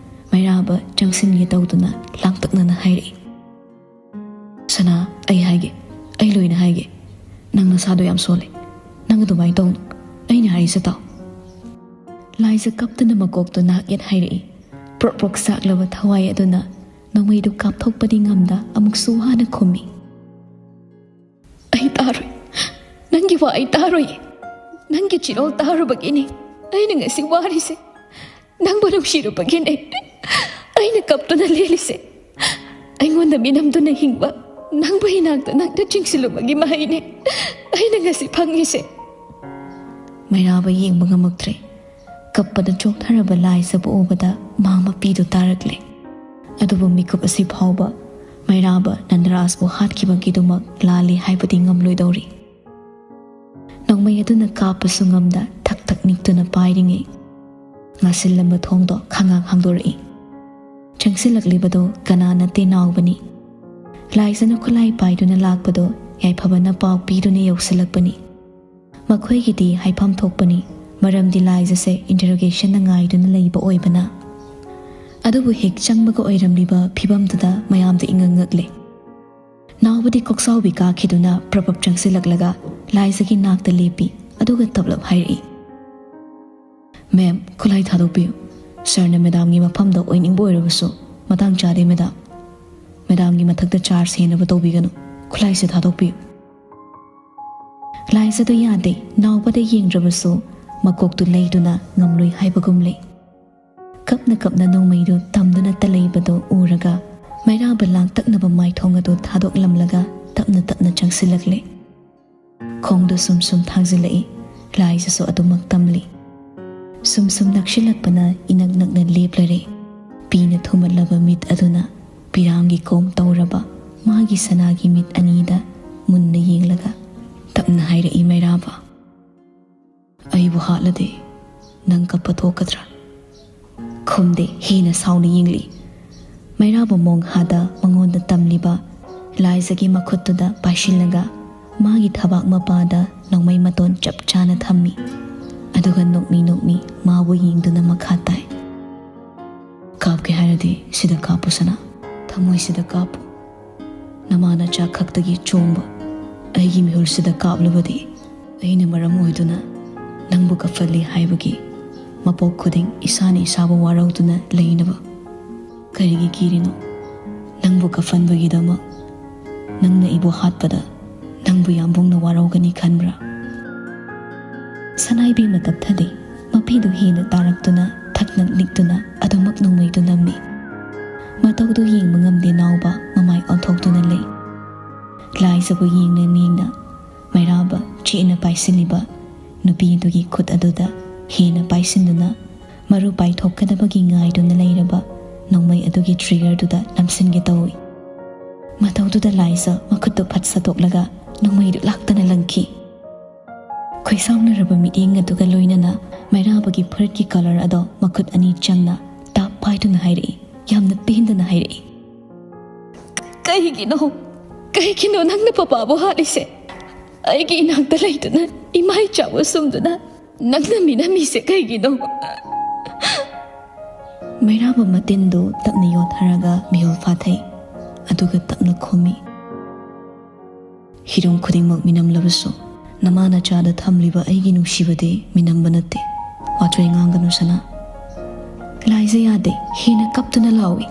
ꯃꯩꯔꯥꯕ ꯆꯪꯁꯤꯟꯒꯦ ꯇꯧꯗꯨꯅ ꯂꯥꯡꯇꯛꯅꯅ ꯍꯥꯏꯔꯛꯏ, "ꯁꯅꯥ, ꯑꯩ ꯍꯥꯏꯒꯦ, ꯑꯩ ꯂꯣꯏꯅ ꯍꯥꯏꯒꯦ꯫ ꯅꯪ ꯅꯁꯥꯗꯣ ꯌꯥꯝ ꯁꯣꯜꯂꯦ꯫ ꯅꯪ ꯑꯗꯨꯃꯥꯏꯅ ꯇꯧꯅꯨ꯫ ꯑꯩꯅ ꯍꯥꯏꯔꯤꯁꯦ ꯇꯥꯎ꯫" ꯂꯥꯏꯖ ꯀꯞꯇꯨꯅ ꯃꯀꯣꯛꯇꯣ ꯅꯥꯛ ꯌꯦꯠ ꯍꯥꯏꯔꯛꯏ꯫ ꯄ꯭ꯔꯣꯛ ꯄ꯭ꯔꯣꯛ ꯆꯥꯛꯂꯕ ꯊꯋꯥꯏ ꯑꯗꯨꯅ ꯅꯣꯡꯃꯩꯗꯨ ꯀꯥꯞꯊꯣꯛꯄꯗꯤ ꯉꯝꯗ ꯑꯃꯨꯛꯁꯨ ꯋꯥꯅ ꯈꯨꯝꯃꯤ, "ꯑꯩ ꯇꯥꯔꯣꯏ꯫ ꯅꯪꯒꯤ ꯋꯥ ꯑꯩ ꯇꯥꯔꯣꯏ꯫ ꯅꯪꯒꯤ ꯆꯤꯔꯣꯜ ꯇꯥꯔꯨꯕꯒꯤꯅꯦ ꯑꯩꯅ ꯉꯁꯤ ꯋꯥꯔꯤꯁꯦ꯫ ꯅꯪꯕꯨ ꯅꯨꯡꯁꯤꯔꯨꯕꯒꯤꯅꯦ ꯑꯩꯅ ꯀꯞꯇꯨꯅ ꯂꯦꯜꯂꯤꯁꯦ꯫ ꯑꯩꯉꯣꯟꯗ ꯃꯤꯅꯝꯗꯨꯅ ꯍꯤꯡꯕ ꯅꯪꯕꯨ ꯏꯅꯥꯛꯇ ꯅꯪꯅ ꯆꯤꯡꯁꯤꯜꯂꯨꯕꯒꯤ ꯃꯍꯩꯅꯦ ꯑꯩꯅ ꯉꯁꯤ ꯐꯪꯉꯤꯁꯦ꯫" ꯃꯩꯔꯥꯕ ꯌꯦꯡꯕ ꯉꯝꯃꯛꯇ꯭ꯔꯦ꯫ ꯀꯞꯄꯗ ꯆꯣꯛꯊꯔꯕ ꯂꯥꯏꯖꯕꯨ ꯎꯕꯗ ꯃꯥ ꯃꯄꯤꯗꯨ ꯇꯥꯔꯛꯂꯦ꯫ ꯑꯗꯨꯕꯨ ꯃꯤꯀꯨꯞ ꯑꯁꯤ ꯐꯥꯎꯕ ꯃꯩꯔꯥꯕ ꯅꯟꯗꯔꯥꯖꯕꯨ ꯍꯥꯠꯈꯤꯕꯒꯤꯗꯃꯛ ꯂꯥꯜꯂꯤ ꯍꯥꯏꯕꯗꯤ ꯉꯝꯂꯣꯏꯗꯧꯔꯤ꯫ ꯅꯣꯡꯃꯩ ꯑꯗꯨꯅ ꯀꯥꯞꯄꯁꯨ ꯉꯝꯗ ꯊꯛ ꯊꯛ ꯅꯤꯛꯇꯨꯅ ꯄꯥꯏꯔꯤꯉꯩ, ꯉꯥꯁꯤꯜꯂꯝꯕ ꯊꯣꯡꯗꯣ ꯈꯪꯉꯥꯡ ꯍꯥꯡꯗꯣꯔꯛꯏ꯫ ꯆꯪꯁꯤꯜꯂꯛꯂꯤꯕꯗꯣ ꯀꯅꯥ ꯅꯠꯇꯦ, ꯅꯥꯎꯕꯅꯤ꯫ ꯂꯥꯏꯖꯅ ꯈꯨꯠꯂꯥꯏ ꯄꯥꯏꯗꯨꯅ ꯂꯥꯛꯄꯗꯣ ꯌꯥꯏꯐꯕꯅ ꯄꯥꯎ ꯄꯤꯗꯨꯅ ꯌꯧꯁꯤꯜꯂꯛꯄꯅꯤ꯫ ꯃꯈꯣꯏꯒꯤꯗꯤ ꯍꯥꯏꯐꯝ ꯊꯣꯛꯄꯅꯤ, ꯃꯔꯝꯗꯤ ꯂꯥꯏꯖꯁꯦ interrogationꯅ ꯉꯥꯏꯗꯨꯅ ꯂꯩꯕ ꯑꯣꯏꯕꯅ꯫ ꯑꯗꯨꯕꯨ ꯍꯦꯛ ꯆꯪꯕꯒ ꯑꯣꯏꯔꯝꯂꯤꯕ ꯐꯤꯕꯝꯗꯨꯗ ꯃꯌꯥꯝꯗ ꯏꯉꯛ ꯉꯛꯂꯦ꯫ ꯅꯥꯎꯕꯗꯤ ꯀꯣꯛꯆꯥꯎꯕꯤ ꯀꯥꯈꯤꯗꯨꯅ ꯄ꯭ꯔꯞ ꯄ꯭ꯔꯞ ꯆꯪꯁꯤꯜꯂꯛꯂꯒ ꯂꯥꯏꯖꯒꯤ ꯅꯥꯛꯇ ꯂꯦꯞꯄꯤ, ꯑꯗꯨꯒ ꯇꯞꯂꯞ ꯍꯥꯏꯔꯛꯏ, "ꯃꯦꯝ, ꯈꯨꯠꯂꯥꯏ ꯊꯥꯗꯣꯛꯄꯤꯌꯨ꯫ ꯁꯥꯔꯅ ꯃꯦꯗꯥꯝꯒꯤ ꯃꯐꯝꯗ ꯑꯣꯏꯅꯤꯡꯕ ꯑꯣꯏꯔꯕꯁꯨ ꯃꯇꯥꯡ ꯆꯥꯗꯦ ꯃꯦꯗꯥꯝ꯫ ꯃꯦꯗꯥꯝꯒꯤ ꯃꯊꯛꯇ ꯆꯥꯔꯖ ꯍꯦꯟꯅꯕ ꯇꯧꯕꯤꯒꯅꯨ꯫ ꯈꯨꯠꯂꯥꯏꯁꯦ ꯊꯥꯗꯣꯛꯄꯤꯌꯨ꯫" ꯂꯥꯏꯖꯗꯣ ꯌꯥꯗꯦ, ꯅꯥꯎꯕꯗ ꯌꯦꯡꯗ꯭ꯔꯕꯁꯨ ꯃꯀꯣꯛꯇꯨ ꯂꯩꯗꯨꯅ ꯉꯝꯂꯣꯏ ꯍꯥꯏꯕꯒꯨꯝ ꯂꯩ꯫ ꯀꯞꯅ ꯀꯞꯅ ꯅꯣꯡꯃꯩꯗꯨ ꯇꯝꯗꯨꯅꯇ ꯂꯩꯕꯗꯨ ꯎꯔꯒ ꯃꯩꯔꯥꯕ ꯂꯥꯡꯇꯛꯅꯕ ꯃꯥꯏꯊꯣꯡ ꯑꯗꯨ ꯊꯥꯗꯣꯛꯂꯝꯂꯒ ꯇꯞꯅ ꯇꯞꯅ ꯆꯪꯁꯤꯜꯂꯛꯂꯦ꯫ ꯈꯣꯡꯗꯨ ꯁꯨꯝ ꯁꯨꯝ ꯊꯥꯡꯖꯤꯜꯂꯛꯏ꯫ ꯂꯥꯏꯖꯁꯨ ꯑꯗꯨꯃꯛ ꯇꯝꯂꯤ꯫ ꯁꯨꯝ ꯁꯨꯝ ꯅꯛꯁꯤꯜꯂꯛꯄꯅ ꯏꯅꯛ ꯅꯛꯅ ꯂꯦꯞꯂꯔꯦ꯫ ꯄꯤꯅ ꯊꯨꯝꯃꯠꯂꯕ ꯃꯤꯠ ꯑꯗꯨꯅ ꯄꯤꯔꯥꯡꯒꯤ ꯀꯣꯝ ꯇꯧꯔꯕ ꯃꯥꯒꯤ ꯁꯅꯥꯒꯤ ꯃꯤꯠ ꯑꯅꯤꯗ ꯃꯨꯟꯅ ꯌꯦꯡꯂꯒ ꯇꯞꯅ ꯍꯥꯏꯔꯛꯏ ꯃꯩꯔꯥꯕ, "ꯑꯩꯕꯨ ꯍꯥꯠꯂꯗꯤ ꯅꯪ ꯀꯞꯄ ꯊꯣꯛꯀꯗ꯭ꯔꯥ?" ꯈꯨꯝꯗꯦ, ꯍꯦꯟꯅ ꯁꯥꯎꯅ ꯌꯦꯡꯂꯤ꯫ ꯃꯩꯔꯥꯕ ꯃꯣꯡꯍꯥꯗ ꯃꯉꯣꯟꯗ ꯇꯝꯂꯤꯕ ꯂꯥꯏꯖꯒꯤ ꯃꯈꯨꯠꯇꯨꯗ ꯄꯥꯏꯁꯤꯜꯂꯒ ꯃꯥꯒꯤ ꯊꯕꯥꯛ ꯃꯄꯥꯗ ꯅꯣꯡꯃꯩ ꯃꯇꯣꯟ ꯆꯞ ꯆꯥꯅ ꯊꯝꯃꯤ꯫ ꯑꯗꯨꯒ ꯅꯣꯛꯃꯤ ꯅꯣꯛꯃꯤ ꯃꯥꯕꯨ ꯌꯦꯡꯗꯨꯅ ꯃꯈꯥ ꯇꯥꯏ, "ꯀꯥꯞꯀꯦ ꯍꯥꯏꯔꯗꯤ ꯁꯤꯗ ꯀꯥꯞꯄꯨ ꯁꯅꯥ, ꯊꯃꯣꯏꯁꯤꯗ ꯀꯥꯞꯄꯨ꯫ ꯅꯃꯥ ꯅꯆꯥ ꯈꯛꯇꯒꯤ ꯆꯣꯡꯕ ꯑꯩꯒꯤ ꯃꯤꯍꯨꯜꯁꯤꯗ ꯀꯥꯞꯂꯕꯗꯤ ꯑꯩꯅ ꯃꯔꯝ ꯑꯣꯏꯗꯨꯅ ꯅꯪꯕꯨ ꯀꯞꯐꯜꯂꯤ ꯍꯥꯏꯕꯒꯤ ꯃꯄꯣꯛ ꯈꯨꯗꯤꯡ ꯏꯁꯥꯅ ꯏꯁꯥꯕꯨ ꯋꯥꯔꯧꯗꯨꯅ ꯂꯩꯅꯕ ꯀꯔꯤꯒꯤ ꯀꯤꯔꯤꯅꯣ? ꯅꯪꯕꯨ ꯀꯞꯐꯟꯕꯒꯤꯗꯃꯛ ꯅꯪꯅ ꯑꯩꯕꯨ ꯍꯥꯠꯄꯗ ꯅꯪꯕꯨ ꯌꯥꯝꯕꯨꯡꯅ ꯋꯥꯔꯧꯒꯅꯤ ꯈꯟꯕ꯭ꯔꯥ?" ꯁꯅꯥꯏꯕꯦꯝꯅ ꯇꯞꯊꯗꯦ꯫ ꯃꯄꯤꯗꯨ ꯍꯦꯟꯅ ꯇꯥꯔꯛꯇꯨꯅ ꯊꯛꯅ ꯅꯤꯛꯇꯨꯅ ꯑꯗꯨꯃꯛ ꯅꯣꯡꯃꯩꯗꯨ ꯅꯝꯃꯤ꯫ ꯃꯇꯧꯗꯨ ꯌꯦꯡꯕ ꯉꯝꯗꯦ ꯅꯥꯎꯕ ꯃꯃꯥꯏ ꯑꯣꯟꯊꯣꯛꯇꯨꯅ ꯂꯩ꯫ ꯂꯥꯏꯖꯕꯨ ꯌꯦꯡꯅ ꯌꯦꯡꯅ ꯃꯩꯔꯥꯕ ꯆꯦꯠꯅ ꯄꯥꯏꯁꯤꯜꯂꯤꯕ ꯅꯨꯄꯤꯗꯨꯒꯤ ꯈꯨꯠ ꯑꯗꯨꯗ ꯍꯦꯟꯅ ꯄꯥꯏꯁꯤꯟꯗꯨꯅ ꯃꯔꯨ ꯄꯥꯏꯊꯣꯛꯀꯗꯕꯒꯤ ꯉꯥꯏꯗꯨꯅ ꯂꯩꯔꯕ ꯅꯣꯡꯃꯩ ꯑꯗꯨꯒꯤ ꯇ꯭ꯔꯤꯒꯔꯗꯨꯗ ꯅꯝꯁꯤꯟꯒꯦ ꯇꯧꯏ꯫ ꯃꯇꯧꯗꯨꯗ ꯂꯥꯏꯖ ꯃꯈꯨꯠꯇꯨ ꯐꯠ ꯁꯠꯇꯣꯛꯂꯒ ꯅꯣꯡꯃꯩꯗꯨ ꯂꯥꯛꯇꯅ ꯂꯪꯈꯤ꯫ ꯈꯣꯏꯁꯥꯎꯅꯔꯕ ꯃꯤꯠꯌꯦꯡ ꯑꯗꯨꯒ ꯂꯣꯏꯅꯅ ꯃꯩꯔꯥꯕꯒꯤ ꯐꯨꯔꯤꯠꯀꯤ ꯀꯂꯔ ꯑꯗꯣ ꯃꯈꯨꯠ ꯑꯅꯤ ꯆꯪꯅ ꯇꯥꯞ ꯄꯥꯏꯗꯨꯅ ꯍꯥꯏꯔꯛꯏ, ꯌꯥꯝꯅ ꯄꯦꯟꯗꯅ ꯍꯥꯏꯔꯛꯏ, "ꯀꯩꯒꯤꯅꯣ? ꯀꯩꯒꯤꯅꯣ ꯅꯪꯅ ꯄꯄꯥꯕꯨ ꯍꯥꯠꯂꯤꯁꯦ? ꯑꯩꯒꯤ ꯏꯅꯥꯛꯇ ꯂꯩꯗꯨꯅ ꯏꯃꯥ ꯏꯆꯥꯕꯨ ꯁꯨꯝꯗꯨꯅ ꯅꯪꯅ ꯃꯤꯅꯝꯃꯤꯁꯦ ꯀꯩꯒꯤꯅꯣ?" ꯃꯩꯔꯥꯕ ꯃꯇꯤꯟꯗꯨ ꯇꯞꯅ ꯌꯣꯠꯊꯔꯒ ꯃꯤꯍꯨꯜ ꯐꯥꯊꯩ, ꯑꯗꯨꯒ ꯇꯞꯅ ꯈꯨꯝꯃꯤ, "ꯍꯤꯔꯝ ꯈꯨꯗꯤꯡꯃꯛ ꯃꯤꯅꯝꯂꯕꯁꯨ ꯅꯃꯥ ꯅꯆꯥꯗ ꯊꯝꯂꯤꯕ ꯑꯩꯒꯤ ꯅꯨꯡꯁꯤꯕꯗꯤ ꯃꯤꯅꯝꯕ ꯅꯠꯇꯦ꯫ ꯋꯥꯆꯣꯏ ꯉꯥꯡꯒꯅꯨ ꯁꯅꯥ꯫" ꯂꯥꯏꯖ ꯌꯥꯗꯦ, ꯍꯦꯟꯅ ꯀꯞꯇꯨꯅ ꯂꯥꯎꯏ,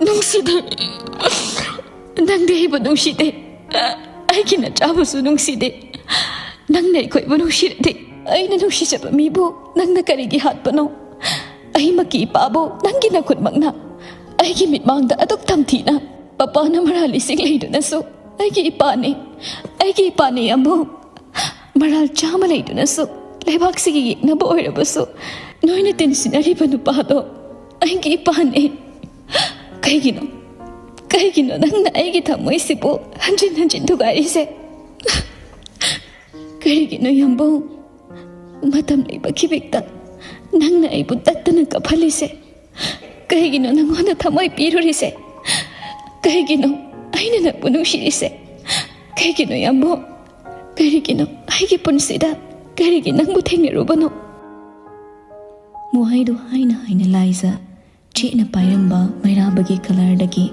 "ꯅꯨꯡꯁꯤꯗꯦ꯫ ꯅꯪꯗꯤ ꯑꯩꯕꯨ ꯅꯨꯡꯁꯤꯗꯦ꯫ ꯑꯩꯒꯤ ꯅꯆꯥꯕꯨꯁꯨ ꯅꯨꯡꯁꯤꯗꯦ꯫ ꯅꯪꯅ ꯑꯩꯈꯣꯏꯕꯨ ꯅꯨꯡꯁꯤꯔꯗꯤ ꯑꯩꯅ ꯅꯨꯡꯁꯤꯖꯕ ꯃꯤꯕꯨ ꯅꯪꯅ ꯀꯔꯤꯒꯤ ꯍꯥꯠꯄꯅꯣ? ꯑꯩꯃꯛꯀꯤ ꯏꯄꯥꯕꯨ ꯅꯪꯒꯤ ꯅꯈꯨꯠꯃꯛꯅ ꯑꯩꯒꯤ ꯃꯤꯠꯃꯥꯡꯗ ꯑꯗꯨꯛ ꯇꯝꯊꯤꯅ ꯄꯄꯥꯅ ꯃꯔꯥꯜ ꯏꯁꯤꯡ ꯂꯩꯗꯨꯅꯁꯨ ꯑꯩꯒꯤ ꯏꯄꯥꯅꯤ, ꯑꯩꯒꯤ ꯏꯄꯥꯅꯤ ꯑꯃꯨꯛ ꯃꯔꯥꯜ ꯆꯥꯝꯃ ꯂꯩꯗꯨꯅꯁꯨ ꯂꯩꯕꯥꯛꯁꯤꯒꯤ ꯌꯦꯛꯅꯕ ꯑꯣꯏꯔꯕꯁꯨ ꯅꯣꯏꯅ ꯇꯤꯟꯁꯤꯟꯅꯔꯤꯕ ꯅꯨꯄꯥꯗꯣ ꯑꯩꯒꯤ ꯏꯄꯥꯅꯤ꯫ ꯀꯩꯒꯤꯅꯣ, ꯀꯩꯒꯤꯅꯣ ꯅꯪꯅ ꯑꯩꯒꯤ ꯊꯃꯣꯏꯁꯤꯕꯨ ꯍꯟꯖꯤꯟ ꯍꯟꯖꯤꯟ ꯊꯨꯒꯥꯏꯔꯤꯁꯦ? ꯀꯔꯤꯒꯤꯅꯣ ꯌꯥꯝꯕꯨꯡ? ꯃꯇꯝ ꯂꯩꯕ ꯈꯤꯕꯤꯛꯇ ꯅꯪꯅ ꯑꯩꯕꯨ ꯇꯠꯇꯅ ꯀꯞꯍꯜꯂꯤꯁꯦ? ꯀꯩꯒꯤꯅꯣ ꯅꯪꯉꯣꯟꯗ ꯊꯃꯣꯏ ꯄꯤꯔꯨꯔꯤꯁꯦ? ꯀꯩꯒꯤꯅꯣ ꯑꯩꯅ ꯅꯪꯕꯨ ꯅꯨꯡꯁꯤꯔꯤꯁꯦ? ꯀꯩꯒꯤꯅꯣ ꯌꯥꯝꯕꯨꯡ? ꯀꯔꯤꯒꯤꯅꯣ ꯑꯩꯒꯤ ꯄꯨꯟꯁꯤꯗ ꯀꯔꯤꯒꯤ ꯅꯪꯕꯨ ꯊꯦꯡꯅꯔꯨꯕꯅꯣ? ꯋꯥꯍꯩꯗꯨ ꯍꯥꯏꯅ ꯍꯥꯏꯅ ꯂꯥꯏꯖ ꯆꯦꯠꯅ ꯄꯥꯏꯔꯝꯕ ꯃꯩꯔꯥꯕꯒꯤ ꯀꯂꯔꯗꯒꯤ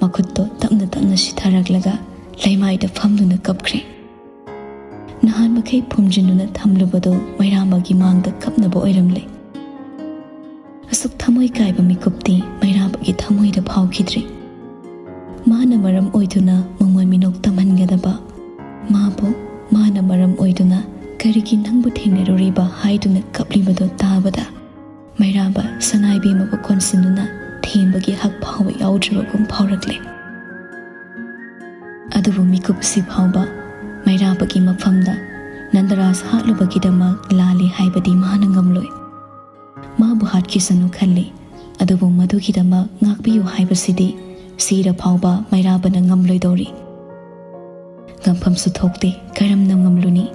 ꯃꯈꯨꯠꯇꯣ ꯇꯞꯅ ꯇꯞꯅ ꯁꯤꯊꯔꯛꯂꯒ ꯂꯩꯃꯥꯏꯗ ꯐꯝꯗꯨꯅ ꯀꯞꯈ꯭ꯔꯦ꯫ ꯅꯍꯥꯟ ꯃꯈꯩ ꯐꯨꯝꯖꯤꯟꯗꯨꯅ ꯊꯝꯂꯨꯕꯗꯣ ꯃꯩꯔꯥꯕꯒꯤ ꯃꯥꯡꯗ ꯀꯞꯅꯕ ꯑꯣꯏꯔꯝꯂꯦ꯫ ꯑꯁꯨꯛ ꯊꯃꯣꯏ ꯀꯥꯏꯕ ꯃꯤꯀꯨꯞꯇꯤ ꯃꯩꯔꯥꯕꯒꯤ ꯊꯃꯣꯏꯗ ꯐꯥꯎꯈꯤꯗ꯭ꯔꯤ꯫ ꯃꯥꯅ ꯃꯔꯝ ꯑꯣꯏꯗꯨꯅ ꯃꯉꯣꯟ ꯃꯤꯅꯣꯛ ꯇꯝꯍꯟꯒꯗꯕ, ꯃꯥꯕꯨ ꯃꯥꯅ ꯃꯔꯝ ꯑꯣꯏꯗꯨꯅ ꯀꯔꯤꯒꯤ ꯅꯪꯕꯨ ꯊꯦꯡꯅꯔꯨꯔꯤꯕ ꯍꯥꯏꯗꯨꯅ ꯀꯞꯂꯤꯕꯗꯣ ꯇꯥꯕꯗ ꯃꯩꯔꯥꯕ ꯁꯅꯥꯏꯕꯦꯝꯃꯕꯨ ꯀꯣꯟꯁꯤꯟꯗꯨꯅ ꯊꯦꯝꯕꯒꯤ ꯍꯛ ꯐꯥꯎꯕ ꯌꯥꯎꯗ꯭ꯔꯕꯒꯨꯝ ꯐꯥꯎꯔꯛꯂꯦ꯫ ꯑꯗꯨꯕꯨ ꯃꯤꯀꯨꯞꯁꯤ ꯐꯥꯎꯕ ꯃꯩꯔꯥꯕꯒꯤ ꯃꯐꯝꯗ ꯅꯟꯗꯔꯥꯖ ꯍꯥꯠꯂꯨꯕꯒꯤꯗꯃꯛ ꯂꯥꯜꯂꯤ ꯍꯥꯏꯕꯗꯤ ꯃꯥꯅ ꯉꯝꯂꯣꯏ꯫ ꯃꯥꯕꯨ ꯍꯥꯠꯈꯤꯁꯅꯨ ꯈꯜꯂꯤ, ꯑꯗꯨꯕꯨ ꯃꯗꯨꯒꯤꯗꯃꯛ ꯉꯥꯛꯄꯤꯌꯨ ꯍꯥꯏꯕꯁꯤꯗꯤ ꯁꯤꯔ ꯐꯥꯎꯕ ꯃꯩꯔꯥꯕꯅ ꯉꯝꯂꯣꯏꯗꯧꯔꯤ꯫ ꯉꯝꯐꯝꯁꯨ ꯊꯣꯛꯇꯦ, ꯀꯔꯝꯅ ꯉꯝꯂꯨꯅꯤ?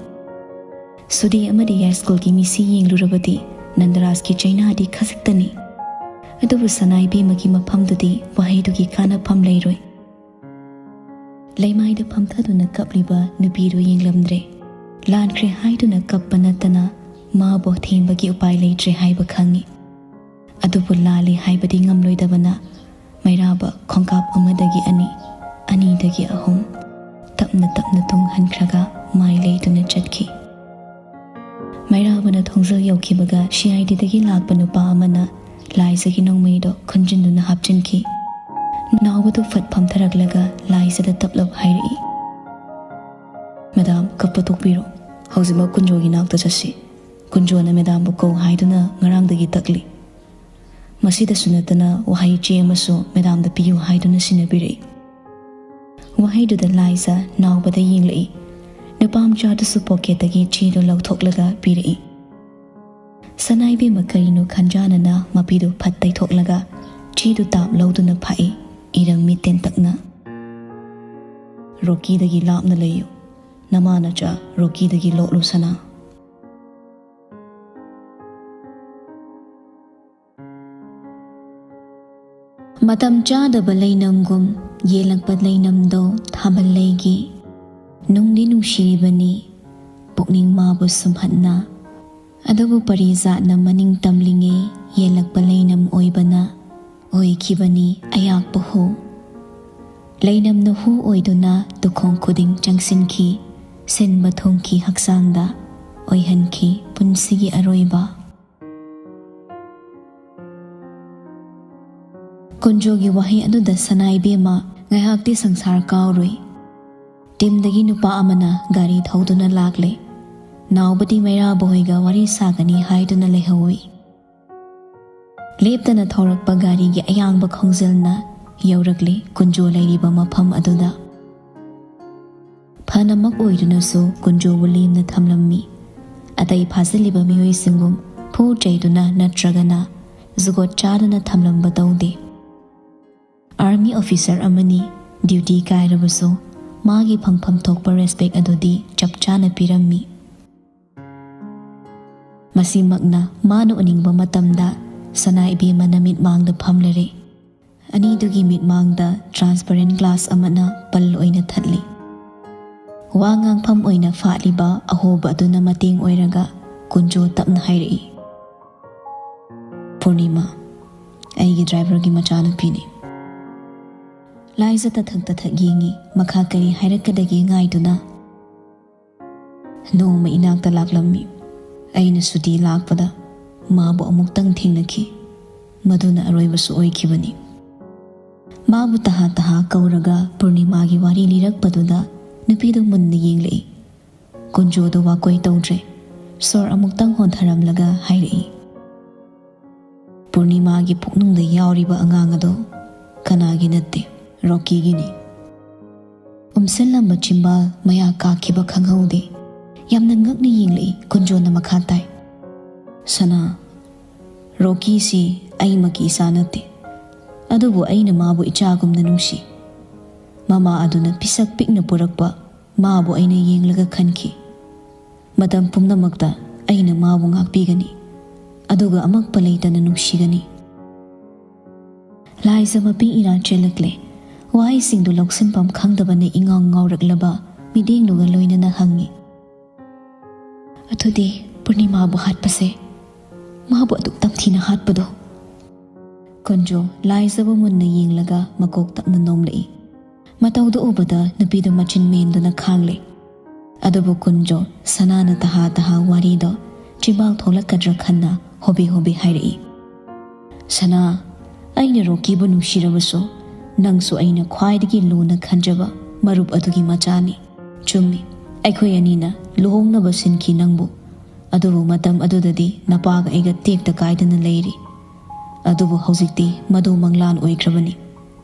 ꯁꯨꯗꯤ ꯑꯃꯗꯤ ꯌꯥꯏꯁ꯭ꯀꯨꯜꯒꯤ ꯃꯤꯁꯤ ꯌꯦꯡꯂꯨꯔꯕꯗꯤ ꯅꯟꯗꯔꯥꯖꯀꯤ ꯆꯩꯅꯥꯗꯤ ꯈꯖꯤꯛꯇꯅꯤ꯫ ꯑꯗꯨꯕꯨ ꯁꯅꯥꯏꯕꯦꯝꯃꯒꯤ ꯃꯐꯝꯗꯨꯗꯤ ꯋꯥꯍꯩꯗꯨꯒꯤ ꯀꯥꯟꯅꯐꯝ ꯂꯩꯔꯣꯏ꯫ ꯂꯩꯃꯥꯏꯗ ꯐꯝꯊꯗꯨꯅ ꯀꯞꯂꯤꯕ ꯅꯨꯄꯤꯗꯨ ꯌꯦꯡꯂꯝꯗ꯭ꯔꯦ꯫ ꯂꯥꯟꯈ꯭ꯔꯦ ꯍꯥꯏꯗꯨꯅ ꯀꯞꯄ ꯅꯠꯇꯅ ꯃꯥꯕꯨ ꯊꯦꯝꯕꯒꯤ ꯎꯄꯥꯏ ꯂꯩꯇ꯭ꯔꯦ ꯍꯥꯏꯕ ꯈꯪꯏ꯫ ꯑꯗꯨꯕꯨ ꯂꯥꯜꯂꯤ ꯍꯥꯏꯕꯗꯤ ꯉꯝꯂꯣꯏꯗꯕꯅ ꯃꯩꯔꯥꯕ ꯈꯣꯡꯀꯥꯞ ꯑꯃꯗꯒꯤ ꯑꯅꯤ, ꯑꯅꯤꯗꯒꯤ ꯑꯍꯨꯝ, ꯇꯞꯅ ꯇꯞꯅ ꯇꯨꯡ ꯍꯟꯈ꯭ꯔꯒ ꯃꯥꯏ ꯂꯩꯗꯨꯅ ꯆꯠꯈꯤ꯫ ꯃꯩꯔꯥꯕꯅ ꯊꯣꯡꯖꯤꯜ ꯌꯧꯈꯤꯕꯒ ꯁꯤ ꯑꯥꯏ ꯗꯤꯗꯒꯤ ꯂꯥꯛꯄ ꯅꯨꯄꯥ ꯑꯃꯅ ꯂꯥꯏꯖꯒꯤ ꯅꯣꯡꯃꯩꯗꯣ ꯈꯨꯟꯖꯤꯟꯗꯨꯅ ꯍꯥꯞꯆꯤꯟꯈꯤ꯫ ꯅꯥꯎꯕꯗꯨ ꯐꯠ ꯐꯝꯊꯔꯛꯂꯒ ꯂꯥꯏꯖꯗ ꯇꯞꯂꯞ ꯍꯥꯏꯔꯛꯏ, "ꯃꯦꯗꯥꯝ, ꯀꯞꯄ ꯇꯣꯛꯄꯤꯔꯣ꯫ ꯍꯧꯖꯤꯛꯃꯛ ꯀꯨꯟꯖꯣꯒꯤ ꯅꯥꯛꯇ ꯆꯠꯁꯤ꯫ ꯀꯨꯟꯖꯣꯅ ꯃꯦꯗꯥꯝꯕꯨ ꯀꯧ ꯍꯥꯏꯗꯨꯅ ꯉꯔꯥꯡꯗꯒꯤ ꯇꯛꯂꯤ꯫ ꯃꯁꯤꯗꯁꯨ ꯅꯠꯇꯅ ꯋꯥꯍꯩ ꯆꯦ ꯑꯃꯁꯨ ꯃꯦꯗꯥꯝꯗ ꯄꯤꯌꯨ ꯍꯥꯏꯗꯨꯅ ꯁꯤꯟꯅꯕꯤꯔꯛꯏ꯫ ꯋꯥꯍꯩꯗꯨꯗ ꯂꯥꯏꯖ ꯅꯥꯎꯕꯗ ꯌꯦꯡꯂꯛꯏ꯫ ꯅꯨꯄꯥ ꯃꯆꯥꯗꯨꯁꯨ ꯄꯣꯀꯦꯠꯇꯒꯤ ꯆꯦꯗꯨ ꯂꯧꯊꯣꯛꯂꯒ ꯄꯤꯔꯛꯏ꯫ ꯁꯅꯥꯏꯕꯦꯝꯃ ꯀꯔꯤꯅꯣ ꯈꯟꯖꯥꯅꯅ ꯃꯄꯤꯗꯨ ꯐꯠ ꯇꯩꯊꯣꯛꯂꯒ ꯆꯦꯗꯨ ꯇꯥꯞ ꯂꯧꯗꯨꯅ ꯐꯥꯛꯏ꯫ ꯏꯔꯝꯃꯤ ꯇꯦꯟꯇꯛꯅ꯫ "ꯔꯣꯀꯤꯗꯒꯤ ꯂꯥꯞꯅ ꯂꯩꯌꯨ꯫ ꯅꯃꯥ ꯅꯆꯥ ꯔꯣꯀꯤꯗꯒꯤ ꯂꯣꯠꯂꯨ ꯁꯅꯥ"꯫ ꯃꯇꯝ ꯆꯥꯗꯕ ꯂꯩꯅꯝꯒꯨꯝ ꯌꯦꯜꯂꯛꯄ ꯂꯩꯅꯝꯗꯣ ꯊꯥꯕꯜ ꯂꯩꯒꯤ꯫ ꯅꯨꯡꯗꯤ ꯅꯨꯡꯁꯤꯔꯤꯕꯅꯤ, ꯄꯨꯛꯅꯤꯡ ꯃꯥꯕꯨ ꯁꯨꯝꯍꯠꯅ꯫ ꯑꯗꯨꯕꯨ ꯄꯔꯤꯖꯥꯠꯅ ꯃꯅꯤꯡ ꯇꯝꯂꯤꯉꯩ ꯌꯦꯜꯂꯛꯄ ꯂꯩꯅꯝ ꯑꯣꯏꯕꯅ ꯑꯣꯏꯈꯤꯕꯅꯤ ꯑꯌꯥꯛꯄ ꯍꯨ꯫ ꯂꯩꯅꯝꯅ ꯍꯨ ꯑꯣꯏꯗꯨꯅ ꯇꯨꯈꯣꯡ ꯈꯨꯗꯤꯡ ꯆꯪꯁꯤꯟꯈꯤ, ꯁꯤꯟꯕ ꯊꯨꯡꯈꯤ ꯍꯛꯆꯥꯡꯗ, ꯑꯣꯏꯍꯟꯈꯤ ꯄꯨꯟꯁꯤꯒꯤ ꯑꯔꯣꯏꯕ꯫ ꯀꯨꯟꯖꯣꯒꯤ ꯋꯥꯍꯩ ꯑꯗꯨꯗ ꯁꯅꯥ ꯏꯕꯦꯝꯃ ꯉꯥꯏꯍꯥꯛꯇꯤ ꯁꯪꯁꯥꯔ ꯀꯥꯎꯔꯨꯏ꯫ ꯇꯤꯝꯗꯒꯤ ꯅꯨꯄꯥ ꯑꯃꯅ ꯒꯥꯔꯤ ꯊꯧꯗꯨꯅ ꯂꯥꯛꯂꯦ꯫ ꯅꯥꯎꯕꯗꯤ ꯃꯩꯔꯥꯕ ꯍꯣꯏꯒ ꯋꯥꯔꯤ ꯁꯥꯒꯅꯤ ꯍꯥꯏꯗꯨꯅ ꯂꯩꯍꯧꯏ꯫ ꯂꯦꯞꯇꯅ ꯊꯧꯔꯛꯄ ꯒꯥꯔꯤꯒꯤ ꯑꯌꯥꯡꯕ ꯈꯣꯡꯖꯦꯜꯅ ꯌꯧꯔꯛꯂꯦ ꯀꯨꯟꯖꯣ ꯂꯩꯔꯤꯕ ꯃꯐꯝ ꯑꯗꯨꯗ꯫ ꯐꯅꯃꯛ ꯑꯣꯏꯗꯨꯅꯁꯨ ꯀꯨꯟꯖꯣꯕꯨ ꯂꯦꯝꯅ ꯊꯝꯂꯝꯃꯤ꯫ ꯑꯇꯩ ꯐꯥꯖꯤꯜꯂꯤꯕ ꯃꯤꯑꯣꯏꯁꯤꯡꯒꯨꯝ ꯐꯨ ꯆꯩꯗꯨꯅ ꯅꯠꯇ꯭ꯔꯒꯅ ꯖꯨꯒꯣꯠ ꯆꯥꯗꯅ ꯊꯝꯂꯝꯕ ꯇꯧꯗꯦ꯫ ꯑꯥꯔꯃꯤ ꯑꯣꯐꯤꯁꯔ ꯑꯃꯅꯤ, ꯗ꯭ꯌꯨꯇꯤ ꯀꯥꯏꯔꯕꯁꯨ ꯃꯥꯒꯤ ꯐꯪꯐꯝ ꯊꯣꯛꯄ ꯔꯦꯁꯄꯦꯛ ꯑꯗꯨꯗꯤ ꯆꯞ ꯆꯥꯅ ꯄꯤꯔꯝꯃꯤ꯫ ꯃꯁꯤꯃꯛꯅ ꯃꯥꯅ ꯎꯅꯤꯡꯕ ꯃꯇꯝꯗ ꯁꯅꯥ ꯏꯕꯦꯝꯃꯅ ꯃꯤꯠꯃꯥꯡꯗ ꯐꯝꯂꯔꯦ꯫ ꯑꯅꯤꯗꯨꯒꯤ ꯃꯤꯠꯃꯥꯡꯗ ꯇ꯭ꯔꯥꯟꯁꯄꯔꯦꯟ ꯒ꯭ꯂꯥꯁ ꯑꯃꯅ ꯄꯜ ꯑꯣꯏꯅ ꯊꯠꯂꯤ꯫ ꯋꯥ ꯉꯥꯡꯐꯝ ꯑꯣꯏꯅ ꯐꯥꯠꯂꯤꯕ ꯑꯍꯣꯕ ꯑꯗꯨꯅ ꯃꯇꯦꯡ ꯑꯣꯏꯔꯒ ꯀꯨꯟꯖꯣ ꯇꯞꯅ ꯍꯥꯏꯔꯛꯏ, "ꯄꯨꯔꯅꯤꯃꯥ, ꯑꯩꯒꯤ ꯗ꯭ꯔꯥꯏꯚꯔꯒꯤ ꯃꯆꯥꯅꯨꯄꯤꯅꯤ"꯫ ꯂꯥꯏꯖ ꯇꯊꯛ ꯇꯊꯛ ꯌꯦꯡꯉꯤ, ꯃꯈꯥ ꯀꯔꯤ ꯍꯥꯏꯔꯛꯀꯗꯒꯦ ꯉꯥꯏꯗꯨꯅ꯫ "ꯅꯣꯡꯃ ꯏꯅꯥꯛꯇ ꯂꯥꯛꯂꯝꯃꯤ꯫ ꯑꯩꯅ ꯁꯨꯇꯤ ꯂꯥꯛꯄꯗ ꯃꯥꯕꯨ ꯑꯃꯨꯛꯇꯪ ꯊꯦꯡꯅꯈꯤ꯫ ꯃꯗꯨꯅ ꯑꯔꯣꯏꯕꯁꯨ ꯑꯣꯏꯈꯤꯕꯅꯤ"꯫ ꯃꯥꯕꯨ ꯇꯍꯥ ꯇꯍꯥ ꯀꯧꯔꯒ ꯄꯨꯔꯅꯤꯃꯥꯒꯤ ꯋꯥꯔꯤ ꯂꯤꯔꯛꯄꯗꯨꯗ ꯅꯨꯄꯤꯗꯨ ꯃꯨꯟꯅ ꯌꯦꯡꯂꯛꯏ꯫ ꯀꯨꯟꯖꯣꯗꯨ ꯋꯥꯀꯣꯏ ꯇꯧꯗ꯭ꯔꯦ꯫ ꯁꯣꯔ ꯑꯃꯨꯛꯇꯪ ꯍꯣꯟꯊꯔꯝꯂꯒ ꯍꯥꯏꯔꯛꯏ, ꯄꯨꯔꯅꯤꯃꯥꯒꯤ ꯄꯨꯛꯅꯨꯡꯗ ꯌꯥꯎꯔꯤꯕ ꯑꯉꯥꯡ ꯑꯗꯣ ꯀꯅꯥꯒꯤ ꯅꯠꯇꯦ, ꯔꯣꯀꯤꯒꯤꯅꯤ꯫ ꯎꯝꯁꯤꯜꯂꯝꯕ ꯆꯤꯝꯕꯥꯜ ꯃꯌꯥ ꯀꯥꯈꯤꯕ ꯈꯪꯍꯧꯗꯦ꯫ ꯌꯥꯝꯅ ꯉꯛꯅ ꯌꯦꯡꯂꯛꯏ ꯀꯨꯟꯖꯣꯅ ꯃꯈꯥ ꯇꯥꯏ, "ꯁꯅꯥ, ꯔꯣꯀꯤꯁꯤ ꯑꯩꯃꯛꯀꯤ ꯏꯆꯥ ꯅꯠꯇꯦ, ꯑꯗꯨꯕꯨ ꯑꯩꯅ ꯃꯥꯕꯨ ꯏꯆꯥꯒꯨꯝꯅ ꯅꯨꯡꯁꯤ꯫ ꯃꯃꯥ ꯑꯗꯨꯅ ꯄꯤꯁꯛ ꯄꯤꯛꯅ ꯄꯨꯔꯛꯄ ꯃꯥꯕꯨ ꯑꯩꯅ ꯌꯦꯡꯂꯒ ꯈꯟꯈꯤ꯫ ꯃꯇꯝ ꯄꯨꯝꯅꯃꯛꯇ ꯑꯩꯅ ꯃꯥꯕꯨ ꯉꯥꯛꯄꯤꯒꯅꯤ, ꯑꯗꯨꯒ ꯑꯃꯛꯄ ꯂꯩꯇꯅ ꯅꯨꯡꯁꯤꯒꯅꯤ"꯫ ꯂꯥꯏꯖ ꯃꯄꯤ ꯏꯔꯥ ꯆꯦꯜꯂꯛꯂꯦ꯫ ꯋꯥꯍꯩꯁꯤꯡꯗꯨ ꯂꯧꯁꯤꯟꯐꯝ ꯈꯪꯗꯕꯅ ꯏꯉꯥꯎ ꯉꯥꯎꯔꯛꯂꯕ ꯃꯤꯠꯌꯦꯡꯗꯨꯒ ꯂꯣꯏꯅꯅ ꯍꯪꯉꯤ, "ꯑꯗꯨꯗꯤ ꯄꯨꯔꯅꯤꯃꯥꯕꯨ ꯍꯥꯠꯄꯁꯦ, ꯃꯥꯕꯨ ꯑꯗꯨꯛ ꯇꯝꯊꯤꯅ ꯍꯥꯠꯄꯗꯣ?" ꯀꯨꯟꯖꯣ ꯂꯥꯏꯖꯕꯨ ꯃꯨꯟꯅ ꯌꯦꯡꯂꯒ ꯃꯀꯣꯛ ꯇꯞꯅ ꯅꯣꯝꯂꯛꯏ꯫ ꯃꯇꯧꯗꯨ ꯎꯕꯗ ꯅꯨꯄꯤꯗꯨ ꯃꯆꯤꯟ ꯃꯦꯟꯗꯨꯅ ꯈꯥꯡꯂꯦ꯫ ꯑꯗꯨꯕꯨ ꯀꯨꯟꯖꯣ ꯁꯅꯥꯅ ꯇꯍꯥ ꯇꯍꯥ ꯋꯥꯔꯤꯗꯣ ꯆꯤꯝꯕꯥꯜ ꯊꯣꯛꯂꯛꯀꯗ꯭ꯔꯥ ꯈꯟꯅ ꯍꯣꯕꯦ ꯍꯣꯕꯦ ꯍꯥꯏꯔꯛꯏ, "ꯁꯅꯥ, ꯑꯩꯅ ꯔꯣꯀꯤꯕꯨ ꯅꯨꯡꯁꯤꯔꯕꯁꯨ, ꯅꯪꯁꯨ ꯑꯩꯅ ꯈ꯭ꯋꯥꯏꯗꯒꯤ ꯂꯨꯅ ꯈꯟꯖꯕ ꯃꯔꯨꯞ ꯑꯗꯨꯒꯤ ꯃꯆꯥꯅꯤ꯫ ꯆꯨꯝꯃꯤ, ꯑꯩꯈꯣꯏ ꯑꯅꯤꯅ ꯂꯨꯍꯣꯡꯅꯕ ꯁꯤꯟꯈꯤ ꯅꯪꯕꯨ꯫ ꯑꯗꯨꯕꯨ ꯃꯇꯝ ꯑꯗꯨꯗꯗꯤ ꯅꯄꯥꯒ ꯑꯩꯒ ꯇꯦꯛꯇ ꯀꯥꯏꯗꯅ ꯂꯩꯔꯤ꯫ ꯑꯗꯨꯕꯨ ꯍꯧꯖꯤꯛꯇꯤ ꯃꯗꯨ ꯃꯪꯂꯥꯟ ꯑꯣꯏꯈ꯭ꯔꯕꯅꯤ꯫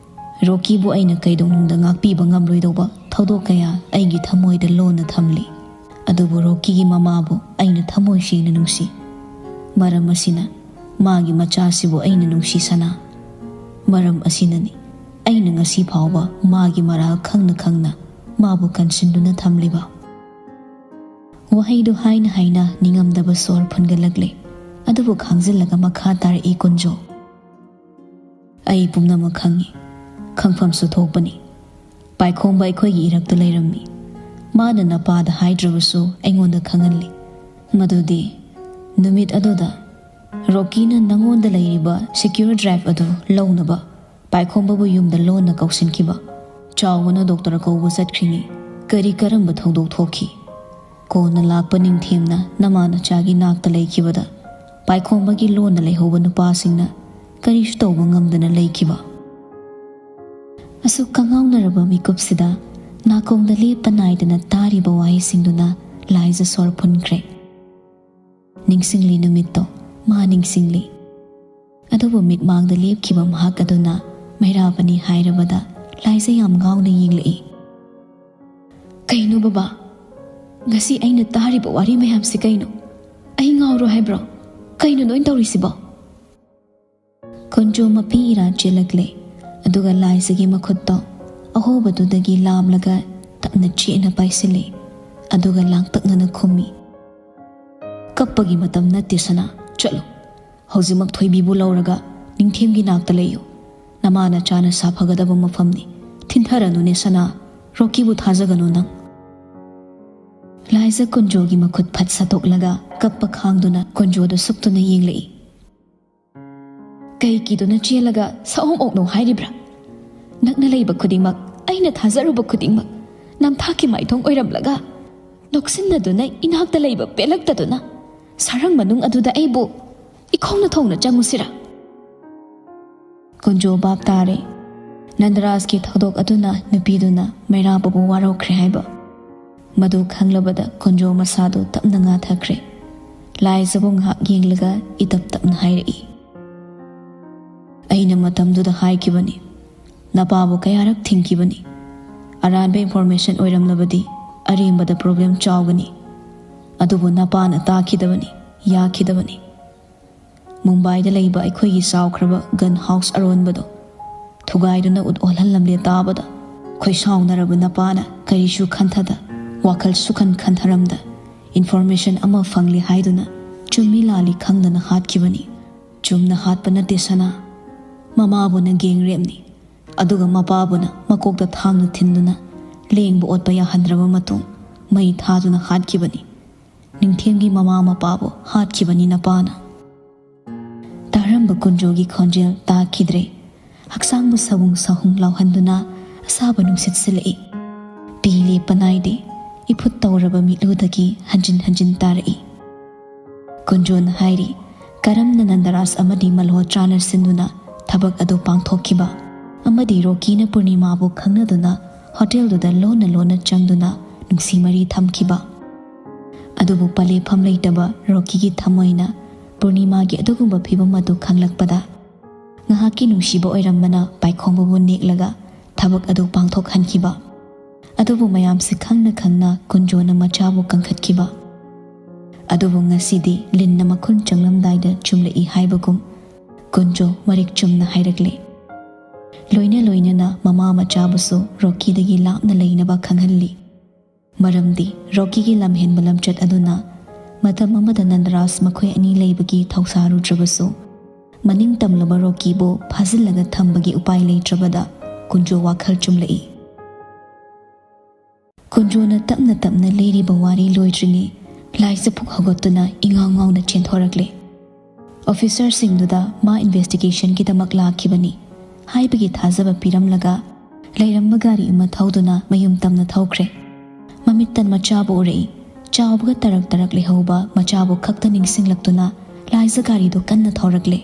ꯔꯣꯀꯤꯕꯨ ꯑꯩꯅ ꯀꯩꯗꯧꯅꯨꯡꯗ ꯉꯥꯛꯄꯤꯕ ꯉꯝꯂꯣꯏꯗꯧꯕ ꯊꯧꯗꯣꯛ ꯀꯌꯥ ꯑꯩꯒꯤ ꯊꯃꯣꯏꯗ ꯂꯣꯟꯅ ꯊꯝꯂꯤ꯫ ꯑꯗꯨꯕꯨ ꯔꯣꯀꯤꯒꯤ ꯃꯃꯥꯕꯨ ꯑꯩꯅ ꯊꯃꯣꯏ ꯁꯦꯡꯅ ꯅꯨꯡꯁꯤ꯫ ꯃꯔꯝ ꯑꯁꯤꯅ ꯃꯥꯒꯤ ꯃꯆꯥꯁꯤꯕꯨ ꯑꯩꯅ ꯅꯨꯡꯁꯤ ꯁꯅꯥ꯫ ꯃꯔꯝ ꯑꯁꯤꯅꯅꯤ ꯑꯩꯅ ꯉꯁꯤ ꯐꯥꯎꯕ ꯃꯥꯒꯤ ꯃꯔꯥꯜ ꯈꯪꯅ ꯈꯪꯅ ꯃꯥꯕꯨ ꯀꯟꯁꯤꯟꯗꯨꯅ ꯊꯝꯂꯤꯕ"꯫ ꯋꯥꯍꯩꯗꯨ ꯍꯥꯏꯅ ꯍꯥꯏꯅ ꯅꯤꯡꯉꯝꯗꯕ ꯁꯣꯔ ꯐꯨꯟꯒꯠꯂꯛꯂꯦ꯫ ꯑꯗꯨꯕꯨ ꯈꯥꯡꯖꯤꯜꯂꯒ ꯃꯈꯥ ꯇꯥꯔꯛꯏ ꯀꯨꯟꯖꯣ, "ꯑꯩ ꯄꯨꯝꯅꯃꯛ ꯈꯪꯏ, ꯈꯪꯐꯝꯁꯨ ꯊꯣꯛꯄꯅꯤ꯫ ꯄꯥꯏꯈꯣꯝꯕ ꯑꯩꯈꯣꯏꯒꯤ ꯏꯔꯛꯇ ꯂꯩꯔꯝꯃꯤ꯫ ꯃꯥꯅ ꯅꯄꯥꯗ ꯍꯥꯏꯗ꯭ꯔꯕꯁꯨ ꯑꯩꯉꯣꯟꯗ ꯈꯪꯍꯜꯂꯤ꯫ ꯃꯗꯨꯗꯤ ꯅꯨꯃꯤꯠ ꯑꯗꯨꯗ ꯔꯣꯀꯤꯅ ꯅꯉꯣꯟꯗ ꯂꯩꯔꯤꯕ ꯁꯦꯀ꯭ꯌꯨꯔ ꯗ꯭ꯔꯥꯏꯚ ꯑꯗꯨ ꯂꯧꯅꯕ ꯄꯥꯏꯈꯣꯝꯕꯕꯨ ꯌꯨꯝꯗ ꯂꯣꯟꯅ ꯀꯧꯁꯤꯟꯈꯤꯕ꯫ ꯆꯥꯎꯕꯅ ꯗꯣꯛꯇꯔ ꯀꯧꯕ ꯆꯠꯈ꯭ꯔꯤꯉꯩ ꯀꯔꯤ ꯀꯔꯝꯕ ꯊꯧꯗꯣꯛ ꯊꯣꯛꯈꯤ? ꯀꯣꯟꯅ ꯂꯥꯛꯄ ꯅꯤꯡꯊꯦꯝꯅ ꯅꯃꯥ ꯅꯆꯥꯒꯤ ꯅꯥꯛꯇ ꯂꯩꯈꯤꯕꯗ ꯄꯥꯏꯈꯣꯝꯕꯒꯤ ꯂꯣꯟꯅ ꯂꯩꯍꯧꯕ ꯅꯨꯄꯥꯁꯤꯡꯅ ꯀꯔꯤꯁꯨ ꯇꯧꯕ ꯉꯝꯗꯅ ꯂꯩꯈꯤꯕ"꯫ ꯑꯁꯨꯛ ꯀꯉꯥꯎꯅꯔꯕ ꯃꯤꯀꯨꯞꯁꯤꯗ ꯅꯥꯀꯣꯡꯗ ꯂꯦꯞꯄ ꯅꯥꯏꯗꯅ ꯇꯥꯔꯤꯕ ꯋꯥꯍꯩꯁꯤꯡꯗꯨꯅ ꯂꯥꯏꯖ ꯁꯣꯔ ꯐꯨꯟꯈ꯭ꯔꯦ꯫ ꯅꯤꯡꯁꯤꯡꯂꯤ ꯅꯨꯃꯤꯠꯇꯣ, ꯃꯥ ꯅꯤꯡꯁꯤꯡꯂꯤ꯫ ꯑꯗꯨꯕꯨ ꯃꯤꯠꯃꯥꯡꯗ ꯂꯦꯞꯈꯤꯕ ꯃꯍꯥꯛ ꯑꯗꯨꯅ ꯃꯩꯔꯥꯕꯅꯤ ꯍꯥꯏꯔꯕꯗ ꯂꯥꯏꯖ ꯌꯥꯝ ꯉꯥꯎꯅ ꯌꯦꯡꯂꯛꯏ꯫ "ꯀꯩꯅꯣ ꯕꯕꯥ? ꯉꯁꯤ ꯑꯩꯅ ꯇꯥꯔꯤꯕ ꯋꯥꯔꯤ ꯃꯌꯥꯝꯁꯤ ꯀꯩꯅꯣ? ꯑꯩ ꯉꯥꯎꯔꯣ ꯍꯥꯏꯕ꯭ꯔꯣ? ꯀꯩꯅꯣ ꯅꯣꯏꯅ ꯇꯧꯔꯤꯁꯤꯕꯣ?" ꯀꯨꯟꯖꯣ ꯃꯄꯤ ꯏꯔꯥ ꯆꯦꯜꯂꯛꯂꯦ, ꯑꯗꯨꯒ ꯂꯥꯏꯖꯒꯤ ꯃꯈꯨꯠꯇꯣ ꯑꯍꯣꯕꯗꯨꯗꯒꯤ ꯂꯥꯝꯂꯒ ꯇꯞꯅ ꯆꯦꯠꯅ ꯄꯥꯏꯁꯤꯜꯂꯦ, ꯑꯗꯨꯒ ꯂꯥꯡꯇꯛꯅꯅ ꯈꯨꯝꯃꯤ, "ꯀꯞꯄꯒꯤ ꯃꯇꯝ ꯅꯠꯇꯦ ꯁꯅꯥ, ꯆꯠꯂꯨ꯫ ꯍꯧꯖꯤꯛꯃꯛ ꯊꯣꯏꯕꯤꯕꯨ ꯂꯧꯔꯒ ꯅꯤꯡꯊꯦꯝꯒꯤ ꯅꯥꯛꯇ ꯂꯩꯌꯨ꯫ ꯅꯃꯥ ꯅꯆꯥꯅ ꯁꯥꯐꯒꯗꯕ ꯃꯐꯝꯅꯤ꯫ ꯊꯤꯟꯊꯔꯅꯨꯅꯦ ꯁꯅꯥ, ꯔꯣꯀꯤꯕꯨ ꯊꯥꯖꯒꯅꯨ ꯅꯪ꯫" ꯂꯥꯏꯖ ꯀꯨꯟꯖꯣꯒꯤ ꯃꯈꯨꯠ ꯐꯠ ꯁꯠꯇꯣꯛꯂꯒ ꯀꯞꯄ ꯈꯥꯡꯗꯨꯅ ꯀꯨꯟꯖꯣꯗ ꯁꯨꯛꯇꯨꯅ ꯌꯦꯡꯂꯛꯏ꯫ "ꯀꯩ ꯀꯤꯗꯨꯅ ꯆꯦꯜꯂꯒ ꯁꯑꯣꯝ ꯑꯣꯛꯅꯣ ꯍꯥꯏꯔꯤꯕ꯭ꯔꯥ? ꯅꯛꯅ ꯂꯩꯕ ꯈꯨꯗꯤꯡꯃꯛ ꯑꯩꯅ ꯊꯥꯖꯔꯨꯕ ꯈꯨꯗꯤꯡꯃꯛ ꯅꯝꯊꯥꯛꯀꯤ ꯃꯥꯏꯊꯣꯡ ꯑꯣꯏꯔꯝꯂꯒ ꯅꯣꯛꯁꯤꯟꯅꯗꯨꯅ ꯏꯅꯥꯛꯇ ꯂꯩꯕ ꯄꯦꯜꯂꯛꯇꯗꯨꯅ ꯁꯔꯪ ꯃꯅꯨꯡ ꯑꯗꯨꯗ ꯑꯩꯕꯨ ꯏꯈꯣꯡꯅ ꯊꯣꯡꯅ ꯆꯪꯉꯨꯁꯤꯔꯥ?" ꯀꯨꯟꯖꯣ ꯚꯥꯞ ꯇꯥꯔꯦ꯫ ꯅꯟꯗꯔꯥꯖꯀꯤ ꯊꯧꯗꯣꯛ ꯑꯗꯨꯅ ꯅꯨꯄꯤꯗꯨꯅ ꯃꯩꯔꯥꯕꯕꯨ ꯋꯥꯔꯧꯈ꯭ꯔꯦ ꯍꯥꯏꯕ꯫ ꯃꯗꯨ ꯈꯪꯂꯕꯗ ꯀꯨꯟꯖꯣ ꯃꯁꯥꯗꯨ ꯇꯞꯅ ꯉꯥꯊꯈ꯭ꯔꯦ꯫ ꯂꯥꯏꯖꯕꯨ ꯉꯥꯏꯍꯥꯛ ꯌꯦꯡꯂꯒ ꯏꯇꯞ ꯇꯞꯅ ꯍꯥꯏꯔꯛꯏ, "ꯑꯩꯅ ꯃꯇꯝꯗꯨꯗ ꯍꯥꯏꯈꯤꯕꯅꯤ, ꯅꯄꯥꯕꯨ ꯀꯌꯥꯔꯛ ꯊꯤꯡꯈꯤꯕꯅꯤ꯫ ꯑꯔꯥꯟꯕ ꯏꯟꯐꯣꯔꯃꯦꯁꯟ ꯑꯣꯏꯔꯝꯂꯕꯗꯤ ꯑꯔꯦꯝꯕꯗ ꯄ꯭ꯔꯣꯕ꯭ꯂꯦꯝ ꯆꯥꯎꯒꯅꯤ꯫ ꯑꯗꯨꯕꯨ ꯅꯄꯥꯅ ꯇꯥꯈꯤꯗꯕꯅꯤ, ꯌꯥꯈꯤꯗꯕꯅꯤ꯫ ꯃꯨꯝꯕꯥꯏꯗ ꯂꯩꯕ ꯑꯩꯈꯣꯏꯒꯤ ꯆꯥꯎꯈ꯭ꯔꯕ ꯒꯟ ꯍꯥꯎꯁ ꯑꯔꯣꯟꯕꯗꯣ ꯊꯨꯒꯥꯏꯗꯨꯅ ꯎꯠ ꯑꯣꯜꯍꯜꯂꯝꯂꯦ ꯇꯥꯕꯗ ꯈꯣꯏꯁꯥꯎꯅꯔꯕ ꯅꯄꯥꯅ ꯀꯔꯤꯁꯨ ꯈꯟꯊꯗ, ꯋꯥꯈꯜ ꯁꯨꯈꯟ ꯈꯟꯊꯔꯝꯗ ꯏꯟꯐꯣꯔꯃꯦꯁꯟ ꯑꯃ ꯐꯪꯂꯦ ꯍꯥꯏꯗꯨꯅ ꯆꯨꯝꯃꯤ ꯂꯥꯜꯂꯤ ꯈꯪꯗꯅ ꯍꯥꯠꯈꯤꯕꯅꯤ꯫ ꯆꯨꯝꯅ ꯍꯥꯠꯄ ꯅꯠꯇꯦ ꯁꯅꯥ, ꯃꯃꯥꯕꯨꯅ ꯒꯦꯡ ꯔꯦꯞꯅꯤ, ꯑꯗꯨꯒ ꯃꯄꯥꯕꯨꯅ ꯃꯀꯣꯛꯇ ꯊꯥꯡꯅ ꯊꯤꯟꯗꯨꯅ ꯂꯦꯡꯕ ꯑꯣꯠꯄ ꯌꯥꯍꯟꯗ꯭ꯔꯕ ꯃꯇꯨꯡ ꯃꯩ ꯊꯥꯗꯨꯅ ꯍꯥꯠꯈꯤꯕꯅꯤ꯫ ꯅꯤꯡꯊꯦꯝꯒꯤ ꯃꯃꯥ ꯃꯄꯥꯕꯨ ꯍꯥꯠꯈꯤꯕꯅꯤ ꯅꯄꯥꯅ꯫" ꯇꯥꯔꯝꯕ ꯀꯨꯟꯖꯣꯒꯤ ꯈꯣꯟꯖꯦꯜ ꯇꯥꯈꯤꯗ꯭ꯔꯦ꯫ ꯍꯛꯆꯥꯡꯕꯨ ꯁꯕꯨꯡ ꯁꯍꯨꯡ ꯂꯥꯎꯍꯟꯗꯨꯅ ꯑꯁꯥꯕ ꯅꯨꯡꯁꯤꯠ ꯁꯤꯜꯂꯛꯏ꯫ ꯄꯤ ꯂꯦꯞꯄ ꯅꯥꯏꯗꯦ꯫ ꯏꯐꯨꯠ ꯇꯧꯔꯕ ꯃꯤꯠꯂꯨꯗꯒꯤ ꯍꯟꯖꯤꯟ ꯍꯟꯖꯤꯟ ꯇꯥꯔꯛꯏ꯫ ꯀꯨꯟꯖꯣꯅ ꯍꯥꯏꯔꯤ, ꯀꯔꯝꯅ ꯅꯟꯗꯔꯥꯖ ꯑꯃꯗꯤ ꯃꯜꯍꯣꯇ꯭ꯔꯥꯅ ꯁꯤꯟꯗꯨꯅ ꯊꯕꯛ ꯑꯗꯨ ꯄꯥꯡꯊꯣꯛꯈꯤꯕ ꯑꯃꯗꯤ ꯔꯣꯀꯤꯅ ꯄꯨꯔꯅꯤꯃꯥꯕꯨ ꯈꯪꯅꯗꯨꯅ ꯍꯣꯇꯦꯜꯗꯨꯗ ꯂꯣꯟꯅ ꯂꯣꯟꯅ ꯆꯪꯗꯨꯅ ꯅꯨꯡꯁꯤ ꯃꯔꯤ ꯊꯝꯈꯤꯕ꯫ ꯑꯗꯨꯕꯨ ꯄꯂꯦꯐꯝ ꯂꯩꯇꯕ ꯔꯣꯀꯤꯒꯤ ꯊꯃꯣꯏꯅ ꯄꯨꯔꯅꯤꯃꯥꯒꯤ ꯑꯗꯨꯒꯨꯝꯕ ꯐꯤꯕꯝ ꯑꯗꯨ ꯈꯪꯂꯛꯄꯗ, ꯉꯥꯏꯍꯥꯛꯀꯤ ꯅꯨꯡꯁꯤꯕ ꯑꯣꯏꯔꯝꯕꯅ ꯄꯥꯏꯈꯣꯝꯕꯕꯨ ꯅꯦꯛꯂꯒ ꯊꯕꯛ ꯑꯗꯨ ꯄꯥꯡꯊꯣꯛꯍꯟꯈꯤꯕ꯫ ꯑꯗꯨꯕꯨ ꯃꯌꯥꯝꯁꯦ ꯈꯪꯅ ꯈꯪꯅ ꯀꯨꯟꯖꯣꯅ ꯃꯆꯥꯕꯨ ꯀꯟꯈꯠꯈꯤꯕ꯫ ꯑꯗꯨꯕꯨ ꯉꯁꯤꯗꯤ ꯂꯤꯟꯅ ꯃꯈꯨꯟ ꯆꯪꯂꯝꯗꯥꯏꯗ ꯆꯨꯝꯂꯛꯏ ꯍꯥꯏꯕꯒꯨꯝ, ꯀꯨꯟꯖꯣ ꯃꯔꯤꯛ ꯆꯨꯝꯅ ꯍꯥꯏꯔꯛꯂꯦ꯫ ꯂꯣꯏꯅ ꯂꯣꯏꯅꯅ ꯃꯃꯥ ꯃꯆꯥꯕꯨꯁꯨ ꯔꯣꯀꯤꯗꯒꯤ ꯂꯥꯞꯅ ꯂꯩꯅꯕ ꯈꯪꯍꯜꯂꯤ꯫ ꯃꯔꯝꯗꯤ ꯔꯣꯀꯤꯒꯤ ꯂꯝꯍꯦꯟꯕ ꯂꯝꯆꯠ ꯑꯗꯨꯅ ꯃꯇꯝ ꯑꯃꯗ ꯅꯟꯗꯔꯥꯖ ꯃꯈꯣꯏ ꯑꯅꯤ ꯂꯩꯕꯒꯤ ꯊꯧꯁꯥꯔꯨꯗ꯭ꯔꯕꯁꯨ, ꯃꯅꯤꯡ ꯇꯝꯂꯕ ꯔꯣꯀꯤꯕꯨ ꯐꯥꯖꯤꯜꯂꯒ ꯊꯝꯕꯒꯤ ꯎꯄꯥꯏ ꯂꯩꯇ꯭ꯔꯕꯗ ꯀꯨꯟꯖꯣ ꯋꯥꯈꯜ ꯆꯨꯝꯂꯛꯏ꯫ ꯀꯨꯟꯖꯣꯅ ꯇꯞꯅ ꯇꯞꯅ ꯂꯤꯔꯤꯕ ꯋꯥꯔꯤ ꯂꯣꯏꯗ꯭ꯔꯤꯉꯩ, ꯂꯥꯏ ꯆꯐꯨ ꯍꯧꯒꯠꯇꯨꯅ ꯏꯉꯥꯎ ꯉꯥꯎꯅ ꯆꯦꯟꯊꯣꯔꯛꯂꯦ꯫ ꯑꯣꯐꯤꯁꯔꯁꯤꯡꯗꯨꯗ ꯃꯥ ꯏꯟꯚꯦꯁꯇꯤꯒꯦꯁꯟꯒꯤꯗꯃꯛ ꯂꯥꯛꯈꯤꯕꯅꯤ ꯍꯥꯏꯕꯒꯤ ꯊꯥꯖꯕ ꯄꯤꯔꯝꯂꯒ, ꯂꯩꯔꯝꯕ ꯒꯥꯔꯤ ꯑꯃ ꯊꯧꯗꯨꯅ ꯃꯌꯨꯝ ꯇꯝꯅ ꯊꯧꯈ꯭ꯔꯦ꯫ ꯃꯃꯤꯠꯇꯟ ꯃꯆꯥꯕꯨ ꯎꯔꯛꯏ꯫ ꯆꯥꯎꯕꯒ ꯇꯔꯛ ꯇꯔꯛ ꯂꯩꯍꯧꯕ ꯃꯆꯥꯕꯨ ꯈꯛꯇ ꯅꯤꯡꯁꯤꯡꯂꯛꯇꯨꯅ ꯂꯥꯏꯖ ꯒꯥꯔꯤꯗꯨ ꯀꯟꯅ ꯊꯧꯔꯛꯂꯦ꯫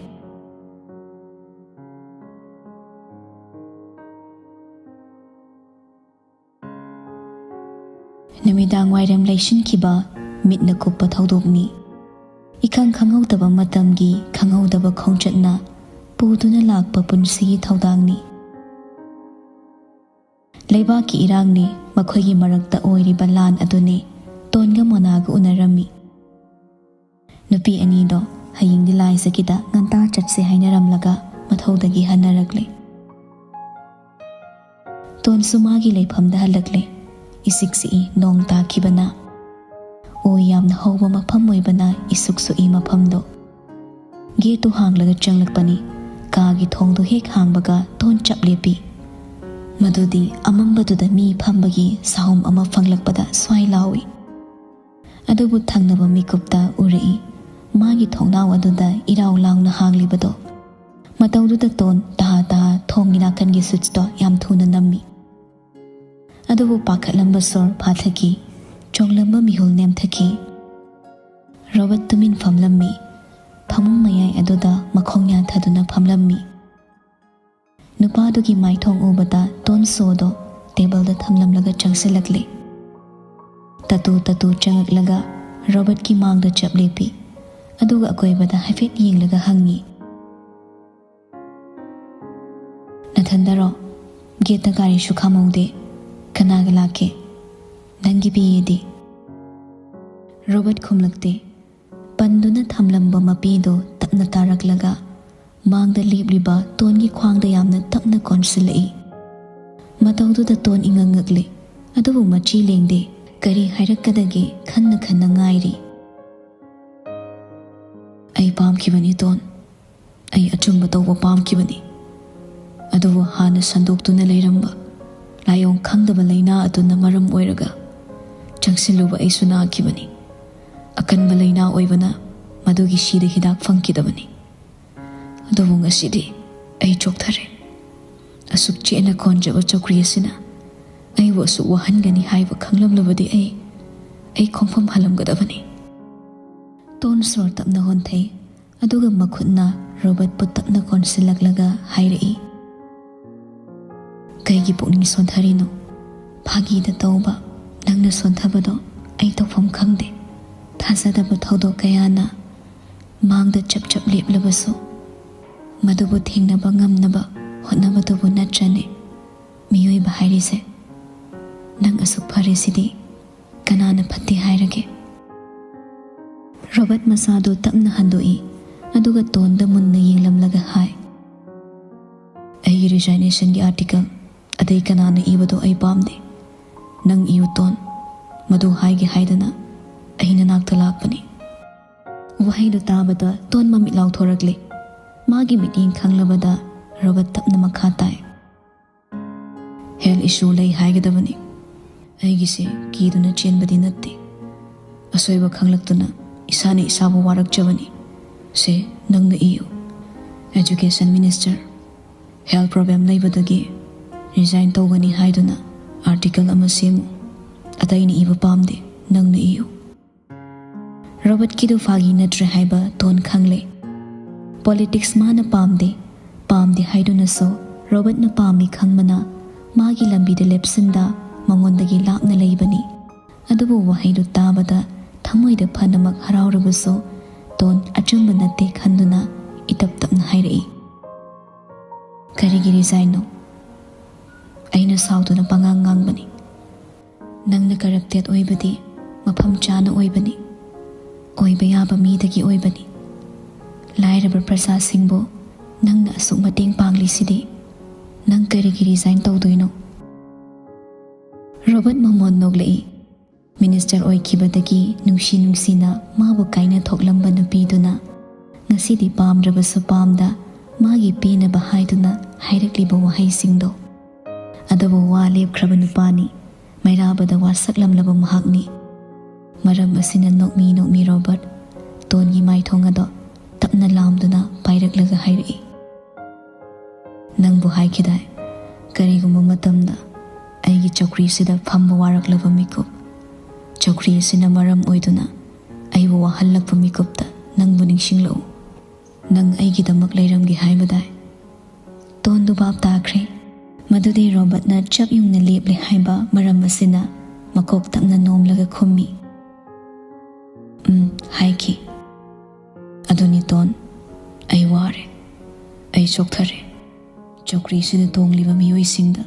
ꯅꯨꯃꯤꯗꯥꯡ ꯋꯥꯏꯔꯝ ꯂꯩꯁꯤꯟꯈꯤꯕ ꯃꯤꯠꯅ ꯀꯨꯞꯄ ꯊꯧꯗꯣꯛꯅꯤ꯫ ꯏꯈꯪ ꯈꯪꯍꯧꯗꯕ ꯃꯇꯝꯒꯤ ꯈꯪꯍꯧꯗꯕ ꯈꯣꯡꯆꯠꯅ ꯄꯨꯗꯨꯅ ꯂꯥꯛꯄ ꯄꯨꯟꯁꯤꯒꯤ ꯊꯧꯗꯥꯡꯅꯤ꯫ ꯂꯩꯕꯥꯛꯀꯤ ꯏꯔꯥꯡꯅꯤ, ꯃꯈꯣꯏꯒꯤ ꯃꯔꯛꯇ ꯑꯣꯏꯔꯤꯕ ꯂꯥꯟ ꯑꯗꯨꯅꯤ꯫ ꯇꯣꯟꯒ ꯃꯣꯅꯥꯒ ꯎꯅꯔꯝꯃꯤ꯫ ꯅꯨꯄꯤ ꯑꯅꯤꯗꯣ ꯍꯌꯦꯡꯗꯤ ꯂꯥꯏꯖꯒꯤꯗ ꯉꯟꯇꯥ ꯆꯠꯁꯦ ꯍꯥꯏꯅꯔꯝꯂꯒ ꯃꯊꯧꯗꯒꯤ ꯍꯟꯅꯔꯛꯂꯦ꯫ ꯇꯣꯟꯁꯨ ꯃꯥꯒꯤ ꯂꯩꯐꯝꯗ ꯍꯜꯂꯛꯂꯦ꯫ ꯏꯁꯤꯛ ꯁꯤꯛꯏ, ꯅꯣꯡ ꯇꯥꯈꯤꯕꯅ꯫ ꯎ ꯌꯥꯝꯅ ꯍꯧꯕ ꯃꯐꯝ ꯑꯣꯏꯕꯅ ꯏꯁꯨꯛ ꯁꯨꯛꯏ ꯃꯐꯝꯗꯣ꯫ ꯒꯦꯠꯇꯨ ꯍꯥꯡꯂꯒ ꯆꯪꯂꯛꯄꯅꯤ꯫ ꯀꯥꯒꯤ ꯊꯣꯡꯗꯨ ꯍꯦꯛ ꯍꯥꯡꯕꯒ ꯇꯣꯟ ꯆꯞ ꯂꯦꯞꯄꯤ꯫ ꯃꯗꯨꯗꯤ ꯑꯃꯝꯕꯗꯨꯗ ꯃꯤ ꯐꯝꯕꯒꯤ ꯁꯥꯍꯨꯝ ꯑꯃ ꯐꯪꯂꯛꯄꯗ ꯁ꯭ꯋꯥꯏ ꯂꯥꯎꯏ꯫ ꯑꯗꯨꯕꯨ ꯊꯪꯅꯕ ꯃꯤꯀꯨꯞꯇ ꯎꯔꯛꯏ꯫ ꯃꯥꯒꯤ ꯊꯣꯡꯅꯥꯎ ꯑꯗꯨꯗ ꯏꯔꯥꯎ ꯂꯥꯎꯅ ꯍꯥꯡꯂꯤꯕꯗꯣ꯫ ꯃꯇꯧꯗꯨꯗ ꯇꯣꯟ ꯇꯍꯥ ꯇꯍꯥ ꯊꯣꯡꯒꯤ ꯅꯥꯀꯟꯒꯤ ꯁ꯭ꯋꯤꯠꯆꯇꯣ ꯌꯥꯝ ꯊꯨꯅ ꯅꯝꯃꯤ꯫ ꯑꯗꯨꯕꯨ ꯄꯥꯈꯠꯂꯝꯕ ꯁꯣꯔ ꯐꯥꯊꯈꯤ꯫ ꯆꯣꯡꯂꯝꯕ ꯃꯤꯍꯨꯜ ꯅꯦꯝꯊꯈꯤ꯫ ꯔꯣꯕꯔꯠ ꯇꯨꯃꯤꯟ ꯐꯝꯂꯝꯃꯤ꯫ ꯐꯃꯨꯡ ꯃꯌꯥꯏ ꯑꯗꯨꯗ ꯃꯈꯣꯡ ꯌꯥꯟꯊꯗꯨꯅ ꯐꯝꯂꯝꯃꯤ꯫ ꯅꯨꯄꯥꯗꯨꯒꯤ ꯃꯥꯏꯊꯣꯡ ꯎꯕꯗ ꯇꯣꯟ ꯁꯣꯗꯣ ꯇꯦꯕꯜꯗ ꯊꯝꯂꯝꯂꯒ ꯆꯪꯁꯤꯜꯂꯛꯂꯦ꯫ ꯇꯇꯨ ꯇꯇꯨ ꯆꯪꯉꯛꯂꯒ ꯔꯣꯕꯔꯠꯀꯤ ꯃꯥꯡꯗ ꯆꯞ ꯂꯦꯞꯄꯤ꯫ ꯑꯗꯨꯒ ꯑꯀꯣꯏꯕꯗ ꯍꯥꯏꯐꯦꯠ ꯌꯦꯡꯂꯒ ꯍꯪꯉꯤ, "ꯅꯊꯟꯗꯔꯣ? ꯒꯦꯠꯇ ꯒꯥꯔꯤꯁꯨ ꯈꯥꯝꯍꯧꯗꯦ꯫ ꯀꯅꯥꯒ ꯂꯥꯛꯀꯦ? ꯅꯪꯒꯤ ꯄꯤꯌꯦꯗꯤ?" ꯔꯣꯕꯔꯠ ꯈꯨꯝꯂꯛꯇꯦ꯫ ꯄꯟꯗꯨꯅ ꯊꯝꯂꯝꯕ ꯃꯄꯤꯗꯨ ꯇꯞꯅ ꯇꯥꯔꯛꯂꯒ ꯃꯥꯡꯗ ꯂꯦꯞꯂꯤꯕ ꯇꯣꯟꯒꯤ ꯈ꯭ꯋꯥꯡꯗ ꯌꯥꯝꯅ ꯇꯞꯅ ꯀꯣꯟꯁꯤꯜꯂꯛꯏ꯫ ꯃꯇꯧꯗꯨꯗ ꯇꯣꯟ ꯏꯉꯛ ꯉꯛꯂꯤ, ꯑꯗꯨꯕꯨ ꯃꯆꯤ ꯂꯦꯡꯗꯦ꯫ ꯀꯔꯤ ꯍꯥꯏꯔꯛꯀꯗꯒꯦ ꯈꯟꯅ ꯈꯟꯅ ꯉꯥꯏꯔꯤ꯫ "ꯑꯩ ꯄꯥꯝꯈꯤꯕꯅꯤ ꯇꯣꯟ, ꯑꯩ ꯑꯆꯨꯝꯕ ꯇꯧꯕ ꯄꯥꯝꯈꯤꯕꯅꯤ꯫ ꯑꯗꯨꯕꯨ ꯍꯥꯟꯅ ꯁꯟꯗꯣꯛꯇꯨꯅ ꯂꯩꯔꯝꯕ ꯂꯥꯏꯑꯣꯡ ꯈꯪꯗꯕ ꯂꯥꯏꯅꯥ ꯑꯗꯨꯅ ꯃꯔꯝ ꯑꯣꯏꯔꯒ ꯆꯪꯁꯤꯜꯂꯨꯕ ꯑꯩꯁꯨ ꯅꯥꯈꯤꯕꯅꯤ꯫ ꯑꯀꯟꯕ ꯂꯥꯏꯅꯥ ꯑꯣꯏꯕꯅ ꯃꯗꯨꯒꯤ ꯁꯤꯗ ꯍꯤꯗꯥꯛ ꯐꯪꯈꯤꯗꯕꯅꯤ꯫ ꯑꯗꯨꯕꯨ ꯉꯁꯤꯗꯤ ꯑꯩ ꯆꯣꯛꯊꯔꯦ꯫ ꯑꯁꯨꯛ ꯆꯦꯠꯅ ꯀꯣꯟꯖꯕ ꯆꯧꯀ꯭ꯔꯤ ꯑꯁꯤꯅ ꯑꯩꯕꯨ ꯑꯁꯨꯛ ꯋꯥꯍꯟꯒꯅꯤ ꯍꯥꯏꯕ ꯈꯪꯂꯝꯂꯕꯗꯤ ꯑꯩ, ꯑꯩ ꯈꯣꯡꯐꯝ ꯍꯜꯂꯝꯒꯗꯕꯅꯤ꯫" ꯇꯣꯟ ꯁꯣꯔ ꯇꯞꯅ ꯍꯣꯟꯊꯩ, ꯑꯗꯨꯒ ꯃꯈꯨꯠꯅ ꯔꯣꯕꯔꯠꯄꯨ ꯇꯞꯅ ꯀꯣꯟꯁꯤꯜꯂꯛꯂꯒ ꯍꯥꯏꯔꯛꯏ, "ꯀꯩꯒꯤ ꯄꯨꯛꯅꯤꯡ ꯁꯣꯟꯊꯔꯤꯅꯣ? ꯐꯥꯒꯤꯗ ꯇꯧꯕ ꯅꯪꯅ ꯁꯣꯟꯊꯕꯗꯣ ꯑꯩ ꯇꯧꯐꯝ ꯈꯪꯗꯦ꯫ ꯊꯥꯖꯗꯕ ꯊꯧꯗꯣꯛ ꯀꯌꯥꯅ ꯃꯥꯡꯗ ꯆꯞ ꯆꯞ ꯂꯦꯞꯂꯕꯁꯨ, ꯃꯗꯨꯕꯨ ꯊꯦꯡꯅꯕ ꯉꯝꯅꯕ ꯍꯣꯠꯅꯕꯗꯨꯕꯨ ꯅꯠꯇ꯭ꯔꯅꯦ ꯃꯤꯑꯣꯏꯕ ꯍꯥꯏꯔꯤꯁꯦ? ꯅꯪ ꯑꯁꯨꯛ ꯐꯔꯤꯁꯤꯗꯤ ꯀꯅꯥꯅ ꯐꯠꯇꯦ ꯍꯥꯏꯔꯒꯦ?" ꯔꯣꯕꯔꯠ ꯃꯁꯥꯗꯨ ꯇꯞꯅ ꯍꯟꯗꯣꯛꯏ, ꯑꯗꯨꯒ ꯇꯣꯟꯗ ꯃꯨꯟꯅ ꯌꯦꯡꯂꯝꯂꯒ ꯍꯥꯏ, "ꯑꯩꯒꯤ ꯔꯤꯖꯥꯏꯅꯦꯁꯟꯒꯤ ꯑꯥꯔꯇꯤꯀꯜ ꯑꯇꯩ ꯀꯅꯥꯅ ꯏꯕꯗꯣ ꯑꯩ ꯄꯥꯝꯗꯦ꯫ ꯅꯪ ꯏꯌꯨ ꯇꯣꯟ, ꯃꯗꯨ ꯍꯥꯏꯒꯦ ꯍꯥꯏꯗꯅ ꯑꯩ ꯅꯅꯥꯛꯇ ꯂꯥꯛꯄꯅꯤ꯫" ꯋꯥꯍꯩꯗꯨ ꯇꯥꯕꯗ ꯇꯣꯟ ꯃꯃꯤꯠ ꯂꯥꯎꯊꯣꯔꯛꯂꯦ꯫ ꯃꯥꯒꯤ ꯃꯤꯠꯌꯦꯡ ꯈꯪꯂꯕꯗ ꯔꯣꯕꯔꯠ ꯇꯞꯅ ꯃꯈꯥ ꯇꯥꯏ, "ꯍꯦꯜꯊ ꯏꯁꯨ ꯂꯩ ꯍꯥꯏꯒꯗꯕꯅꯤ꯫ ꯑꯩꯒꯤꯁꯦ ꯀꯤꯗꯨꯅ ꯆꯦꯟꯕꯗꯤ ꯅꯠꯇꯦ꯫ ꯑꯁꯣꯏꯕ ꯈꯪꯂꯛꯇꯨꯅ ꯏꯁꯥꯅ ꯏꯁꯥꯕꯨ ꯋꯥꯔꯛꯆꯕꯅꯤ꯫ ꯁꯦ, ꯅꯪꯅ ꯏꯌꯨ꯫ ꯑꯦꯖꯨꯀꯦꯁꯟ ꯃꯤꯅꯤꯁꯇꯔ, ꯍꯦꯜꯊ ꯄ꯭ꯔꯣꯕ꯭ꯂꯦꯝ ꯂꯩꯕꯗꯒꯤ ꯔꯤꯖꯥꯏꯟ ꯇꯧꯒꯅꯤ ꯍꯥꯏꯗꯨꯅ ꯑꯥꯔꯇꯤꯀꯜ ꯑꯃ ꯁꯦꯝꯃꯨ꯫ ꯑꯇꯩꯅ ꯏꯕ ꯄꯥꯝꯗꯦ, ꯅꯪꯅ ꯏꯌꯨ꯫" ꯔꯣꯕꯔꯠꯀꯤꯗꯨ ꯐꯥꯒꯤ ꯅꯠꯇ꯭ꯔꯦ ꯍꯥꯏꯕ ꯇꯣꯟ ꯈꯪꯂꯦ꯫ ꯄꯣꯂꯤꯇꯤꯛꯁ ꯃꯥꯅ ꯄꯥꯝꯗꯦ, ꯄꯥꯝꯗꯦ ꯍꯥꯏꯗꯨꯅꯁꯨ ꯔꯣꯕꯔꯠꯅ ꯄꯥꯝꯃꯤ ꯈꯪꯕꯅ ꯃꯥꯒꯤ ꯂꯝꯕꯤꯗ ꯂꯦꯞꯁꯤꯟꯗ ꯃꯉꯣꯟꯗꯒꯤ ꯂꯥꯞꯅ ꯂꯩꯕꯅꯤ꯫ ꯑꯗꯨꯕꯨ ꯋꯥꯍꯩꯗꯨ ꯇꯥꯕꯗ ꯊꯃꯣꯏꯗ ꯐꯅꯃꯛ ꯍꯔꯥꯎꯔꯕꯁꯨ ꯇꯣꯟ ꯑꯆꯨꯝꯕ ꯅꯠꯇꯦ ꯈꯟꯗꯨꯅ ꯏꯇꯞ ꯇꯞꯅ ꯍꯥꯏꯔꯛꯏ꯫ "ꯀꯔꯤꯒꯤ ꯔꯤꯖꯥꯏꯟꯅꯣ? ꯑꯩꯅ ꯁꯥꯎꯗꯨꯅ ꯄꯉꯥꯡ ꯉꯥꯡꯕꯅꯤ꯫ ꯅꯪꯅ ꯀꯔꯞꯇꯦꯠ ꯑꯣꯏꯕꯗꯤ ꯃꯐꯝ ꯆꯥꯅ ꯑꯣꯏꯕꯅꯤ, ꯑꯣꯏꯕ ꯌꯥꯕ ꯃꯤꯗꯒꯤ ꯑꯣꯏꯕꯅꯤ꯫ ꯂꯥꯏꯔꯕ ꯄ꯭ꯔꯖꯥꯁꯤꯡꯕꯨ ꯅꯪꯅ ꯑꯁꯨꯛ ꯃꯇꯦꯡ ꯄꯥꯡꯂꯤꯁꯤꯗꯤ ꯅꯪ ꯀꯔꯤꯒꯤ ꯔꯤꯖꯥꯏꯟ ꯇꯧꯗꯣꯏꯅꯣ?" ꯔꯣꯕꯔꯠ ꯃꯃꯣꯟ ꯅꯣꯛꯂꯛꯏ꯫ ꯃꯤꯅꯤꯁꯇꯔ ꯑꯣꯏꯈꯤꯕꯗꯒꯤ ꯅꯨꯡꯁꯤ ꯅꯨꯡꯁꯤꯅ ꯃꯥꯕꯨ ꯀꯥꯏꯅ ꯊꯣꯛꯂꯝꯕ ꯅꯨꯄꯤꯗꯨꯅ ꯉꯁꯤꯗꯤ ꯄꯥꯝꯗ꯭ꯔꯕꯁꯨ ꯄꯥꯝꯗ ꯃꯥꯒꯤ ꯄꯦꯟꯅꯕ ꯍꯥꯏꯗꯨꯅ ꯍꯥꯏꯔꯛꯂꯤꯕ ꯋꯥꯍꯩꯁꯤꯡꯗꯣ꯫ ꯑꯗꯨꯕꯨ ꯋꯥ ꯂꯦꯞꯈ꯭ꯔꯕ ꯅꯨꯄꯥꯅꯤ꯫ ꯃꯩꯔꯥꯕꯗ ꯋꯥꯁꯛꯂꯝꯂꯕ ꯃꯍꯥꯛꯅꯤ꯫ ꯃꯔꯝ ꯑꯁꯤꯅ ꯅꯣꯛꯃꯤ ꯅꯣꯛꯃꯤ ꯔꯣꯕꯔꯠ ꯇꯣꯟꯒꯤ ꯃꯥꯏꯊꯣꯡ ꯑꯗꯣ ꯇꯞꯅ ꯂꯥꯝꯗꯨꯅ ꯄꯥꯏꯔꯛꯂꯒ ꯍꯥꯏꯔꯛꯏ, "ꯅꯪꯕꯨ ꯍꯥꯏꯈꯤꯗꯥꯏ, ꯀꯔꯤꯒꯨꯝꯕ ꯃꯇꯝꯗ ꯑꯩꯒꯤ ꯆꯧꯀ꯭ꯔꯤꯁꯤꯗ ꯐꯝꯕ ꯋꯥꯔꯛꯂꯕ ꯃꯤꯀꯨꯞ, ꯆꯧꯀ꯭ꯔꯤ ꯑꯁꯤꯅ ꯃꯔꯝ ꯑꯣꯏꯗꯨꯅ ꯑꯩꯕꯨ ꯋꯥꯍꯜꯂꯛꯄ ꯃꯤꯀꯨꯞꯇ ꯅꯪꯕꯨ ꯅꯤꯡꯁꯤꯡꯂꯛꯎ꯫ ꯅꯪ ꯑꯩꯒꯤꯗꯃꯛ ꯂꯩꯔꯝꯒꯦ ꯍꯥꯏꯕꯗꯥꯏ?" ꯇꯣꯟꯗꯨ ꯚꯥꯞ ꯇꯥꯈ꯭ꯔꯦ꯫ ꯃꯗꯨꯗꯤ ꯔꯣꯕꯔꯠꯅ ꯆꯞ ꯌꯨꯡꯅ ꯂꯦꯞꯂꯦ ꯍꯥꯏꯕ ꯃꯔꯝ ꯑꯁꯤꯅ ꯃꯀꯣꯛ ꯇꯞꯅ ꯅꯣꯝꯂꯒ ꯈꯨꯝꯃꯤ, "ꯎꯝ," ꯍꯥꯏꯈꯤ꯫ "ꯑꯗꯨꯅꯤ ꯇꯣꯟ, ꯑꯩ ꯋꯥꯔꯦ, ꯑꯩ ꯆꯣꯛꯊꯔꯦ꯫ ꯆꯧꯀ꯭ꯔꯤꯁꯤꯗ ꯇꯣꯡꯂꯤꯕ ꯃꯤꯑꯣꯏꯁꯤꯡꯗ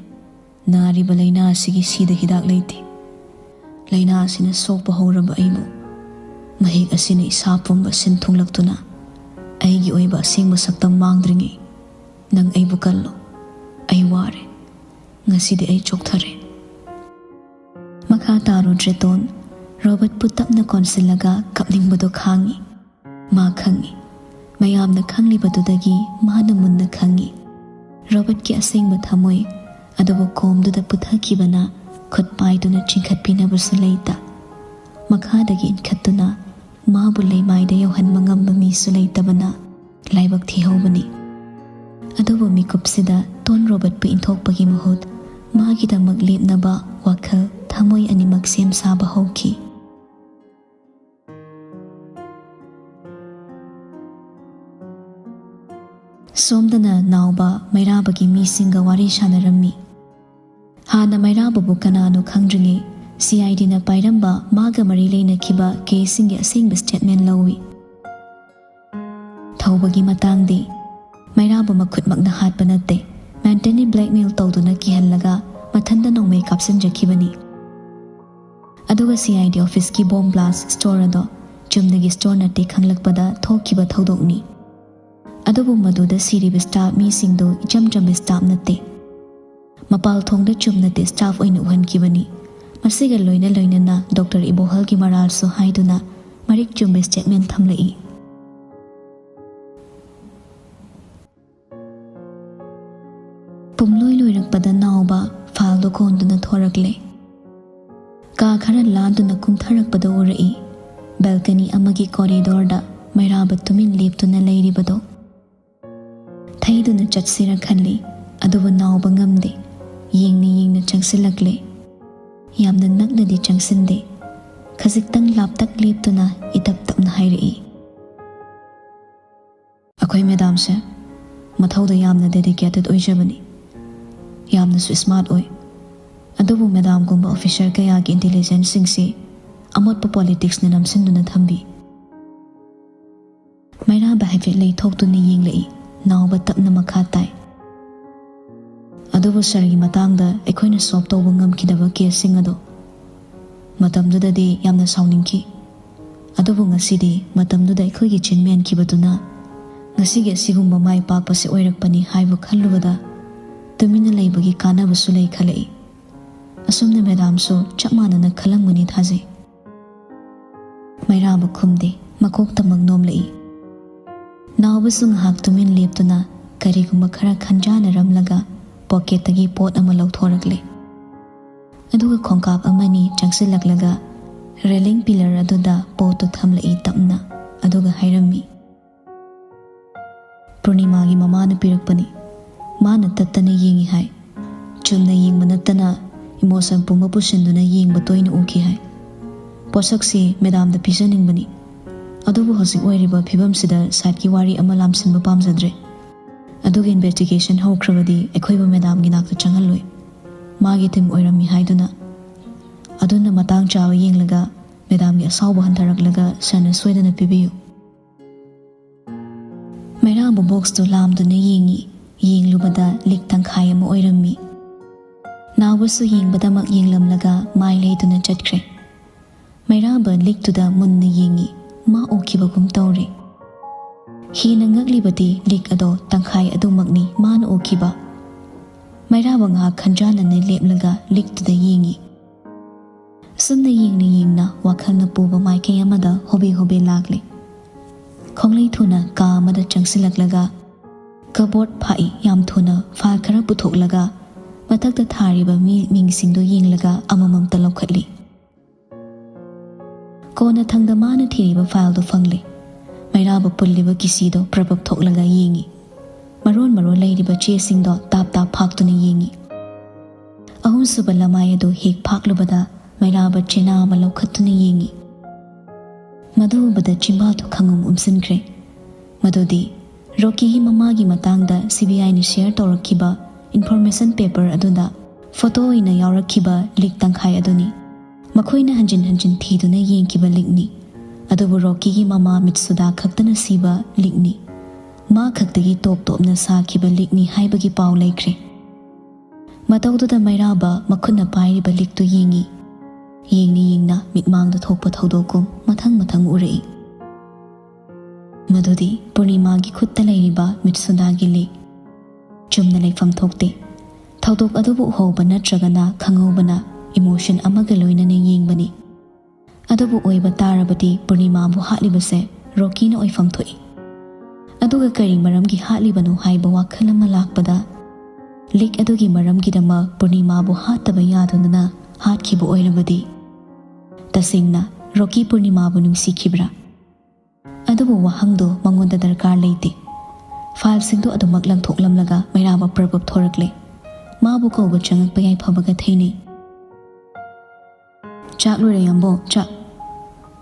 ꯅꯥꯔꯤꯕ ꯂꯥꯏꯅꯥ ꯑꯁꯤꯒꯤ ꯁꯤꯗ ꯍꯤꯗꯥꯛ ꯂꯩꯇꯦ꯫ ꯂꯥꯏꯅꯥ ꯑꯁꯤꯅ ꯁꯣꯛꯄ ꯍꯧꯔꯕ ꯑꯩꯕꯨ, ꯃꯍꯤꯛ ꯑꯁꯤꯅ ꯏꯁꯥ ꯄꯨꯝꯕ ꯁꯤꯟ ꯊꯨꯡꯂꯛꯇꯨꯅ ꯑꯩꯒꯤ ꯑꯣꯏꯕ ꯑꯁꯦꯡꯕ ꯁꯛꯇꯝ ꯃꯥꯡꯗ꯭ꯔꯤꯉꯩ ꯅꯪ ꯑꯩꯕꯨ ꯀꯜꯂꯣ꯫ ꯑꯩ ꯋꯥꯔꯦ꯫ ꯉꯁꯤꯗꯤ ꯑꯩ ꯆꯣꯛꯊꯔꯦ꯫" ꯃꯈꯥ ꯇꯥꯔꯨꯗ꯭ꯔꯦ ꯇꯣꯟ꯫ ꯔꯣꯕꯔꯠꯄꯨ ꯇꯞꯅ ꯀꯣꯟꯁꯤꯜꯂꯒ ꯀꯞꯅꯤꯡꯕꯗꯣ ꯈꯥꯡꯉꯤ꯫ ꯃꯥ ꯈꯪꯉꯤ꯫ ꯃꯌꯥꯝꯅ ꯈꯪꯂꯤꯕꯗꯨꯗꯒꯤ ꯃꯥꯅ ꯃꯨꯟꯅ ꯈꯪꯉꯤ꯫ ꯔꯣꯕꯔꯠꯀꯤ ꯑꯁꯦꯡꯕ ꯊꯃꯣꯏ ꯑꯗꯨꯕꯨ ꯀꯣꯝꯗꯨꯗ ꯄꯨꯊꯈꯤꯕꯅ ꯈꯨꯠ ꯄꯥꯏꯗꯨꯅ ꯆꯤꯡꯈꯠꯄꯤꯅꯕꯁꯨ ꯂꯩꯇ꯫ ꯃꯈꯥꯗꯒꯤ ꯏꯟꯈꯠꯇꯨꯅ ꯃꯥꯕꯨ ꯂꯩꯃꯥꯏꯗ ꯌꯧꯍꯟꯕ ꯉꯝꯕ ꯃꯤꯁꯨ ꯂꯩꯇꯕꯅ ꯂꯥꯏꯕꯛ ꯊꯤꯍꯧꯕꯅꯤ꯫ ꯑꯗꯨꯕꯨ ꯃꯤꯀꯨꯞꯁꯤꯗ ꯇꯣꯟ ꯔꯣꯕꯔꯠꯄꯨ ꯏꯟꯊꯣꯛꯄꯒꯤ ꯃꯍꯨꯠ ꯃꯥꯒꯤꯗꯃꯛ ꯂꯦꯞꯅꯕ ꯋꯥꯈꯜ ꯊꯃꯣꯏ ꯑꯅꯤꯃꯛ ꯁꯦꯝ ꯁꯥꯕ ꯍꯧꯈꯤ꯫ ꯁꯣꯝꯗꯅ ꯅꯥꯎꯕ ꯃꯩꯔꯥꯕꯒꯤ ꯃꯤꯁꯤꯡꯒ ꯋꯥꯔꯤ ꯁꯥꯟꯅꯔꯝꯃꯤ꯫ ꯍꯥꯟꯅ ꯃꯩꯔꯥꯕꯕꯨ ꯀꯅꯥꯅꯣ ꯈꯪꯗ꯭ꯔꯤꯉꯩ ꯁꯤ ꯑꯥꯏ ꯗꯤꯅ ꯄꯥꯏꯔꯝꯕ ꯃꯥꯒ ꯃꯔꯤ ꯂꯩꯅꯈꯤꯕ ꯀꯦꯁꯁꯤꯡꯒꯤ ꯑꯁꯦꯡꯕ ꯁ꯭ꯇꯦꯠꯃꯦꯟ ꯂꯧꯏ꯫ ꯇꯧꯕꯒꯤ ꯃꯇꯥꯡꯗꯤ ꯃꯩꯔꯥꯕ ꯃꯈꯨꯠꯃꯛꯅ ꯍꯥꯠꯄ ꯅꯠꯇꯦ꯫ ꯃꯦꯟꯇꯟꯅꯤ ꯕ꯭ꯂꯦꯛꯃꯦꯜ ꯇꯧꯗꯨꯅ ꯀꯤꯍꯜꯂꯒ ꯃꯊꯟꯇ ꯅꯣꯡꯃꯩ ꯀꯥꯞꯁꯤꯟꯖꯈꯤꯕꯅꯤ꯫ ꯑꯗꯨꯒ ꯁꯤ ꯑꯥꯏ ꯗꯤ ꯑꯣꯐꯤꯁꯀꯤ ꯕꯣꯝ ꯕ꯭ꯂꯥꯁ ꯁ꯭ꯇꯣꯔ ꯑꯗꯣ ꯆꯨꯝꯅꯒꯤ ꯁ꯭ꯇꯣꯔ ꯅꯠꯇꯦ ꯈꯪꯂꯛꯄꯗ ꯊꯣꯛꯈꯤꯕ ꯊꯧꯗꯣꯛꯅꯤ꯫ ꯑꯗꯨꯕꯨ ꯃꯗꯨꯗ ꯁꯤꯔꯤꯕ ꯁ꯭ꯇꯥꯐ ꯃꯤꯁꯤꯡꯗꯨ ꯏꯆꯝ ꯆꯝꯕ ꯁ꯭ꯇꯥꯐ ꯅꯠꯇꯦ꯫ ꯃꯄꯥꯜ ꯊꯣꯡꯗ ꯆꯨꯝꯅ ꯗꯤꯁꯇꯥꯔꯕ ꯑꯣꯏꯅ ꯎꯍꯟꯈꯤꯕꯅꯤ꯫ ꯃꯁꯤꯒ ꯂꯣꯏꯅ ꯂꯣꯏꯅꯅ ꯗꯣꯛꯇꯔ ꯏꯕꯣꯍꯜꯒꯤ ꯃꯔꯥꯜꯁꯨ ꯍꯥꯏꯗꯨꯅ ꯃꯔꯤꯛ ꯆꯨꯝꯕ ꯁ꯭ꯇꯦꯠꯃꯦꯟ ꯊꯝꯂꯛꯏ꯫ ꯄꯨꯝꯂꯣꯏ ꯂꯣꯏꯔꯛꯄꯗ ꯅꯥꯎꯕ ꯐꯥꯏꯜꯗꯣ ꯀꯣꯟꯗꯨꯅ ꯊꯣꯔꯛꯂꯦ꯫ ꯀꯥ ꯈꯔ ꯂꯥꯟꯗꯨꯅ ꯀꯨꯝꯊꯔꯛꯄꯗ ꯎꯔꯛꯏ꯫ ꯕꯦꯜꯀꯅꯤ ꯑꯃꯒꯤ ꯀꯣꯔꯤꯗꯣꯔꯗ ꯃꯩꯔꯥꯕ ꯇꯨꯃꯤꯟ ꯂꯦꯞꯇꯨꯅ ꯂꯩꯔꯤꯕꯗꯣ꯫ ꯊꯩꯗꯨꯅ ꯆꯠꯁꯤꯔ ꯈꯜꯂꯤ, ꯑꯗꯨꯕꯨ ꯅꯥꯎꯕ ꯉꯝꯗꯦ꯫ ꯌꯦꯡꯅ ꯌꯦꯡꯅ ꯆꯪꯁꯤꯜꯂꯛꯂꯦ꯫ ꯌꯥꯝꯅ ꯅꯛꯅꯗꯤ ꯆꯪꯁꯤꯟꯗꯦ꯫ ꯈꯖꯤꯛꯇꯪ ꯂꯥꯞꯇꯛ ꯂꯦꯞꯇꯨꯅ ꯏꯇꯞ ꯇꯞꯅ ꯍꯥꯏꯔꯛꯏ꯫ ꯑꯩꯈꯣꯏ ꯃꯦꯗꯥꯝꯁꯦ ꯃꯊꯧꯗ ꯌꯥꯝꯅ ꯗꯦꯗꯤꯀꯦꯇꯦꯠ ꯑꯣꯏꯖꯕꯅꯤ꯫ ꯌꯥꯝꯅꯁꯨ ꯁ꯭ꯃꯥꯔꯠ ꯑꯣꯏ꯫ ꯑꯗꯨꯕꯨ ꯃꯦꯗꯥꯝꯒꯨꯝꯕ ꯑꯣꯐꯤꯁꯔ ꯀꯌꯥꯒꯤ ꯏꯟꯇꯦꯂꯤꯖꯦꯟꯁꯁꯤꯡꯁꯤ ꯑꯃꯣꯠꯄ ꯄꯣꯂꯤꯇꯤꯛꯁꯅ ꯅꯝꯁꯤꯟꯗꯨꯅ ꯊꯝꯕꯤ꯫ ꯃꯩꯔꯥꯕ ꯍꯥꯏꯐꯦꯠ ꯂꯩꯊꯣꯛꯇꯨꯅ ꯌꯦꯡꯂꯛꯏ꯫ ꯅꯥꯎꯕ ꯇꯞꯅ ꯃꯈꯥ ꯇꯥꯏ꯫ ꯑꯗꯨꯕꯨ ꯁꯥꯔꯒꯤ ꯃꯇꯥꯡꯗ ꯑꯩꯈꯣꯏꯅ ꯁꯣꯜꯕ ꯇꯧꯕ ꯉꯝꯈꯤꯗꯕ ꯀꯦꯁꯁꯤꯡ ꯑꯗꯣ ꯃꯇꯝꯗꯨꯗꯗꯤ ꯌꯥꯝꯅ ꯁꯥꯎꯅꯤꯡꯈꯤ꯫ ꯑꯗꯨꯕꯨ ꯉꯁꯤꯗꯤ ꯃꯇꯝꯗꯨꯗ ꯑꯩꯈꯣꯏꯒꯤ ꯆꯤꯟ ꯃꯦꯟꯈꯤꯕꯗꯨꯅ ꯉꯁꯤꯒꯤ ꯑꯁꯤꯒꯨꯝꯕ ꯃꯥꯏ ꯄꯥꯛꯄꯁꯦ ꯑꯣꯏꯔꯛꯄꯅꯤ ꯍꯥꯏꯕ ꯈꯜꯂꯨꯕꯗ ꯇꯨꯃꯤꯟꯅ ꯂꯩꯕꯒꯤ ꯀꯥꯟꯅꯕꯁꯨ ꯂꯩ ꯈꯜꯂꯛꯏ꯫ ꯑꯁꯨꯝꯅ ꯃꯦꯗꯥꯝꯁꯨ ꯆꯞ ꯃꯥꯟꯅꯅ ꯈꯜꯂꯝꯒꯅꯤ ꯊꯥꯖꯩ꯫ ꯃꯩꯔꯥꯕ ꯈꯨꯝꯗꯦ, ꯃꯀꯣꯛꯇꯃꯛ ꯅꯣꯝꯂꯛꯏ꯫ ꯅꯥꯎꯕꯁꯨ ꯉꯥꯏꯍꯥꯛ ꯇꯨꯃꯤꯟ ꯂꯦꯞꯇꯨꯅ ꯀꯔꯤꯒꯨꯝꯕ ꯈꯔ ꯈꯟꯖꯥꯅꯔꯝꯂꯒ ꯄꯣꯀꯦꯠꯇꯒꯤ ꯄꯣꯠ ꯑꯃ ꯂꯧꯊꯣꯔꯛꯂꯦ꯫ ꯑꯗꯨꯒ ꯈꯣꯡꯀꯥꯞ ꯑꯃꯅꯤ ꯆꯪꯁꯤꯜꯂꯛꯂꯒ ꯔꯦꯂꯤꯡ ꯄꯤꯂꯔ ꯑꯗꯨꯗ ꯄꯣꯠꯇꯨ ꯊꯝꯂꯛꯏ ꯇꯞꯅ, ꯑꯗꯨꯒ ꯍꯥꯏꯔꯝꯃꯤ, "ꯄꯨꯔꯅꯤꯃꯥꯒꯤ ꯃꯃꯥꯅ ꯄꯤꯔꯛꯄꯅꯤ꯫ ꯃꯥꯅ ꯇꯠꯇꯅ ꯌꯦꯡꯉꯤ ꯍꯥꯏ꯫ ꯆꯨꯝꯅ ꯌꯦꯡꯕ ꯅꯠꯇꯅ ꯏꯃꯣꯁꯟ ꯄꯨꯝꯕ ꯄꯨꯁꯤꯟꯗꯨꯅ ꯌꯦꯡꯕ ꯇꯣꯏꯅ ꯎꯈꯤ ꯍꯥꯏ꯫ ꯄꯣꯠꯁꯛꯁꯤ ꯃꯦꯗꯥꯝꯗ ꯄꯤꯖꯅꯤꯡꯕꯅꯤ꯫ ꯑꯗꯨꯕꯨ ꯍꯧꯖꯤꯛ ꯑꯣꯏꯔꯤꯕ ꯐꯤꯕꯝꯁꯤꯗ ꯁꯥꯏꯠꯀꯤ ꯋꯥꯔꯤ ꯑꯃ ꯂꯥꯝꯁꯤꯟꯕ ꯄꯥꯝꯖꯗ꯭ꯔꯦ꯫ ꯑꯗꯨꯒ ꯏꯟꯚꯦꯁꯇꯤꯒꯦꯁꯟ ꯍꯧꯈ꯭ꯔꯕꯗꯤ ꯑꯩꯈꯣꯏꯕꯨ ꯃꯦꯗꯥꯝꯒꯤ ꯅꯥꯛꯇ ꯆꯪꯍꯜꯂꯣꯏ꯫ ꯃꯥꯒꯤ ꯇꯤꯝ ꯑꯣꯏꯔꯝꯃꯤ ꯍꯥꯏꯗꯨꯅ꯫ ꯑꯗꯨꯅ ꯃꯇꯥꯡ ꯆꯥꯕ ꯌꯦꯡꯂꯒ ꯃꯦꯗꯥꯝꯒꯤ ꯑꯁꯥꯎꯕ ꯍꯟꯊꯔꯛꯂꯒ ꯁꯥꯔꯅ ꯁꯣꯏꯗꯅ ꯄꯤꯕꯤꯌꯨ"꯫ ꯕꯣꯛꯁꯇꯨ ꯂꯥꯝꯗꯨꯅ ꯌꯦꯡꯉꯤ꯫ ꯌꯦꯡꯂꯨꯕꯗ ꯂꯤꯛ ꯇꯪꯈꯥꯏ ꯑꯃ ꯑꯣꯏꯔꯝꯃꯤ꯫ ꯅꯥꯎꯕꯁꯨ ꯌꯦꯡꯕꯗꯃꯛ ꯌꯦꯡꯂꯝꯂꯒ ꯃꯥꯏ ꯂꯩꯗꯨꯅ ꯆꯠꯈ꯭ꯔꯦ꯫ ꯃꯩꯔꯥꯕ ꯂꯤꯛꯇꯨꯗ ꯃꯨꯟꯅ ꯌꯦꯡꯉꯤ꯫ ꯃꯥ ꯎꯈꯤꯕꯒꯨꯝ ꯇꯧꯔꯦ꯫ ꯍꯦꯟꯅ ꯉꯛꯂꯤꯕꯗꯤ ꯂꯤꯛ ꯑꯗꯣ ꯇꯪꯈꯥꯏ ꯑꯗꯨꯃꯛꯅꯤ ꯃꯥꯅ ꯎꯈꯤꯕ꯫ ꯃꯩꯔꯥꯕ ꯉꯥꯏꯍꯥꯛ ꯈꯟꯖꯥꯟꯅꯅ ꯂꯦꯞꯂꯒ ꯂꯤꯛꯇꯨꯗ ꯌꯦꯡꯉꯤ꯫ ꯑꯁꯨꯝꯅ ꯌꯦꯡꯅ ꯌꯦꯡꯅ ꯋꯥꯈꯜꯅ ꯄꯨꯕ ꯃꯥꯏꯀꯩ ꯑꯃꯗ ꯍꯣꯕꯦ ꯍꯣꯕꯦ ꯂꯥꯛꯂꯦ꯫ ꯈꯣꯡꯂꯩ ꯊꯨꯅ ꯀꯥ ꯑꯃꯗ ꯆꯪꯁꯤꯜꯂꯛꯂꯒ ꯀꯕꯣꯔꯗ ꯐꯥꯛꯏ꯫ ꯌꯥꯝ ꯊꯨꯅ ꯐꯥꯏꯜ ꯈꯔ ꯄꯨꯊꯣꯛꯂꯒ ꯃꯊꯛꯇ ꯊꯥꯔꯤꯕ ꯃꯤ ꯃꯤꯡꯁꯤꯡꯗꯨ ꯌꯦꯡꯂꯒ ꯑꯃꯃꯝꯇ ꯂꯧꯈꯠꯂꯤ꯫ ꯀꯣꯟꯅꯊꯪꯗ ꯃꯥꯅ ꯊꯤꯔꯤꯕ ꯐꯥꯏꯜꯗꯨ ꯐꯪꯂꯦ꯫ ꯃꯩꯔꯥꯕ ꯄꯨꯜꯂꯤꯕ ꯀꯤꯁꯤꯗꯣ ꯄ꯭ꯔꯞ ꯄ꯭ꯔꯞ ꯊꯣꯛꯂꯒ ꯌꯦꯡꯉꯤ꯫ ꯃꯔꯣꯟ ꯃꯔꯣꯟ ꯂꯩꯔꯤꯕ ꯆꯦꯁꯤꯡꯗꯣ ꯇꯥꯞ ꯇꯥꯞ ꯐꯥꯛꯇꯨꯅ ꯌꯦꯡꯉꯤ꯫ ꯑꯍꯨꯝꯁꯨꯕ ꯂꯃꯥꯏ ꯑꯗꯨ ꯍꯦꯛ ꯐꯥꯛꯂꯨꯕꯗ ꯃꯩꯔꯥꯕ ꯆꯦꯅꯥ ꯑꯃ ꯂꯧꯈꯠꯇꯨꯅ ꯌꯦꯡꯉꯤ꯫ ꯃꯗꯨ ꯎꯕꯗ ꯆꯤꯝꯕꯥꯜꯗꯨ ꯈꯪꯎꯝ ꯎꯝꯁꯤꯟꯈ꯭ꯔꯦ꯫ ꯃꯗꯨꯗꯤ ꯔꯣꯀꯤꯒꯤ ꯃꯃꯥꯒꯤ ꯃꯇꯥꯡꯗ ꯁꯤ ꯕꯤ ꯑꯥꯏꯅ ꯁꯤꯌꯔ ꯇꯧꯔꯛꯈꯤꯕ ꯏꯟꯐꯣꯔꯃꯦꯁꯟ ꯄꯦꯄꯔ ꯑꯗꯨꯗ ꯐꯣꯇꯣ ꯑꯣꯏꯅ ꯌꯥꯎꯔꯛꯈꯤꯕ ꯂꯤꯛ ꯇꯪꯈꯥꯏ ꯑꯗꯨꯅꯤ꯫ ꯃꯈꯣꯏꯅ ꯍꯟꯖꯤꯟ ꯍꯟꯖꯤꯟ ꯊꯤꯗꯨꯅ ꯌꯦꯡꯈꯤꯕ ꯂꯤꯛꯅꯤ꯫ ꯑꯗꯨꯕꯨ ꯔꯣꯀꯤꯒꯤ ꯃꯃꯥ ꯃꯤꯠꯁꯨꯗꯥ ꯈꯛꯇꯅ ꯁꯤꯕ ꯂꯤꯛꯅꯤ꯫ ꯃꯥ ꯈꯛꯇꯒꯤ ꯇꯣꯞ ꯇꯣꯞꯅ ꯁꯥꯈꯤꯕ ꯂꯤꯛꯅꯤ ꯍꯥꯏꯕꯒꯤ ꯄꯥꯎ ꯂꯩꯈ꯭ꯔꯦ꯫ ꯃꯇꯧꯗꯨꯗ ꯃꯩꯔꯥꯕ ꯃꯈꯨꯠꯅ ꯄꯥꯏꯔꯤꯕ ꯂꯤꯛꯇꯨ ꯌꯦꯡꯉꯤ꯫ ꯌꯦꯡꯅ ꯌꯦꯡꯅ ꯃꯤꯠꯃꯥꯡꯗ ꯊꯣꯛꯄ ꯊꯧꯗꯣꯛꯀꯨꯝ ꯃꯊꯪ ꯃꯊꯪ ꯎꯔꯛꯏ꯫ ꯃꯗꯨꯗꯤ ꯄꯨꯔꯅꯤꯃꯥꯒꯤ ꯈꯨꯠꯇ ꯂꯩꯔꯤꯕ ꯃꯤꯠꯁꯨꯗꯥꯒꯤ ꯂꯤꯛ꯫ ꯆꯨꯝꯅ ꯂꯩꯐꯝ ꯊꯣꯛꯇꯦ꯫ ꯊꯧꯗꯣꯛ ꯑꯗꯨꯕꯨ ꯎꯍꯧꯕ ꯅꯠꯇ꯭ꯔꯒꯅ ꯈꯪꯍꯧꯕꯅ ꯏꯃꯣꯁꯟ ꯑꯃꯒ ꯂꯣꯏꯅꯅ ꯌꯦꯡꯕꯅꯤ꯫ ꯑꯗꯨꯕꯨ ꯑꯣꯏꯕ ꯇꯥꯔꯕꯗꯤ ꯄꯨꯔꯅꯤꯃꯥꯕꯨ ꯍꯥꯠꯂꯤꯕꯁꯦ ꯔꯣꯀꯤꯅ ꯑꯣꯏꯐꯝ ꯊꯣꯛꯏ꯫ ꯑꯗꯨꯒ ꯀꯔꯤ ꯃꯔꯝꯒꯤ ꯍꯥꯠꯂꯤꯕꯅꯣ ꯍꯥꯏꯕ ꯋꯥꯈꯜ ꯑꯃ ꯂꯥꯛꯄꯗ ꯂꯤꯛ ꯑꯗꯨꯒꯤ ꯃꯔꯝꯒꯤꯗꯃꯛ ꯄꯨꯔꯅꯤꯃꯥꯕꯨ ꯍꯥꯠꯇꯕ ꯌꯥꯗꯗꯅ ꯍꯥꯠꯈꯤꯕ ꯑꯣꯏꯔꯕꯗꯤ ꯇꯁꯦꯡꯅ ꯔꯣꯀꯤ ꯄꯨꯔꯅꯤꯃꯥꯕꯨ ꯅꯨꯡꯁꯤꯈꯤꯕ꯭ꯔꯥ? ꯑꯗꯨꯕꯨ ꯋꯥꯍꯪꯗꯨ ꯃꯉꯣꯟꯗ ꯗꯔꯀꯥꯔ ꯂꯩꯇꯦ꯫ ꯐꯥꯏꯜꯁꯤꯡꯗꯨ ꯑꯗꯨꯃꯛ ꯂꯪꯊꯣꯛꯂꯝꯂꯒ ꯃꯩꯔꯥꯕ ꯄ꯭ꯔꯞ ꯄ꯭ꯔꯞ ꯊꯣꯔꯛꯂꯦ꯫ ꯃꯥꯕꯨ ꯀꯧꯕ ꯆꯪꯉꯛꯄ ꯌꯥꯏꯐꯕꯒ ꯊꯦꯡꯅꯩ꯫ "ꯆꯥꯛ ꯂꯣꯏꯔꯦ ꯌꯥꯝꯕꯣ, ꯆꯥꯛ"꯫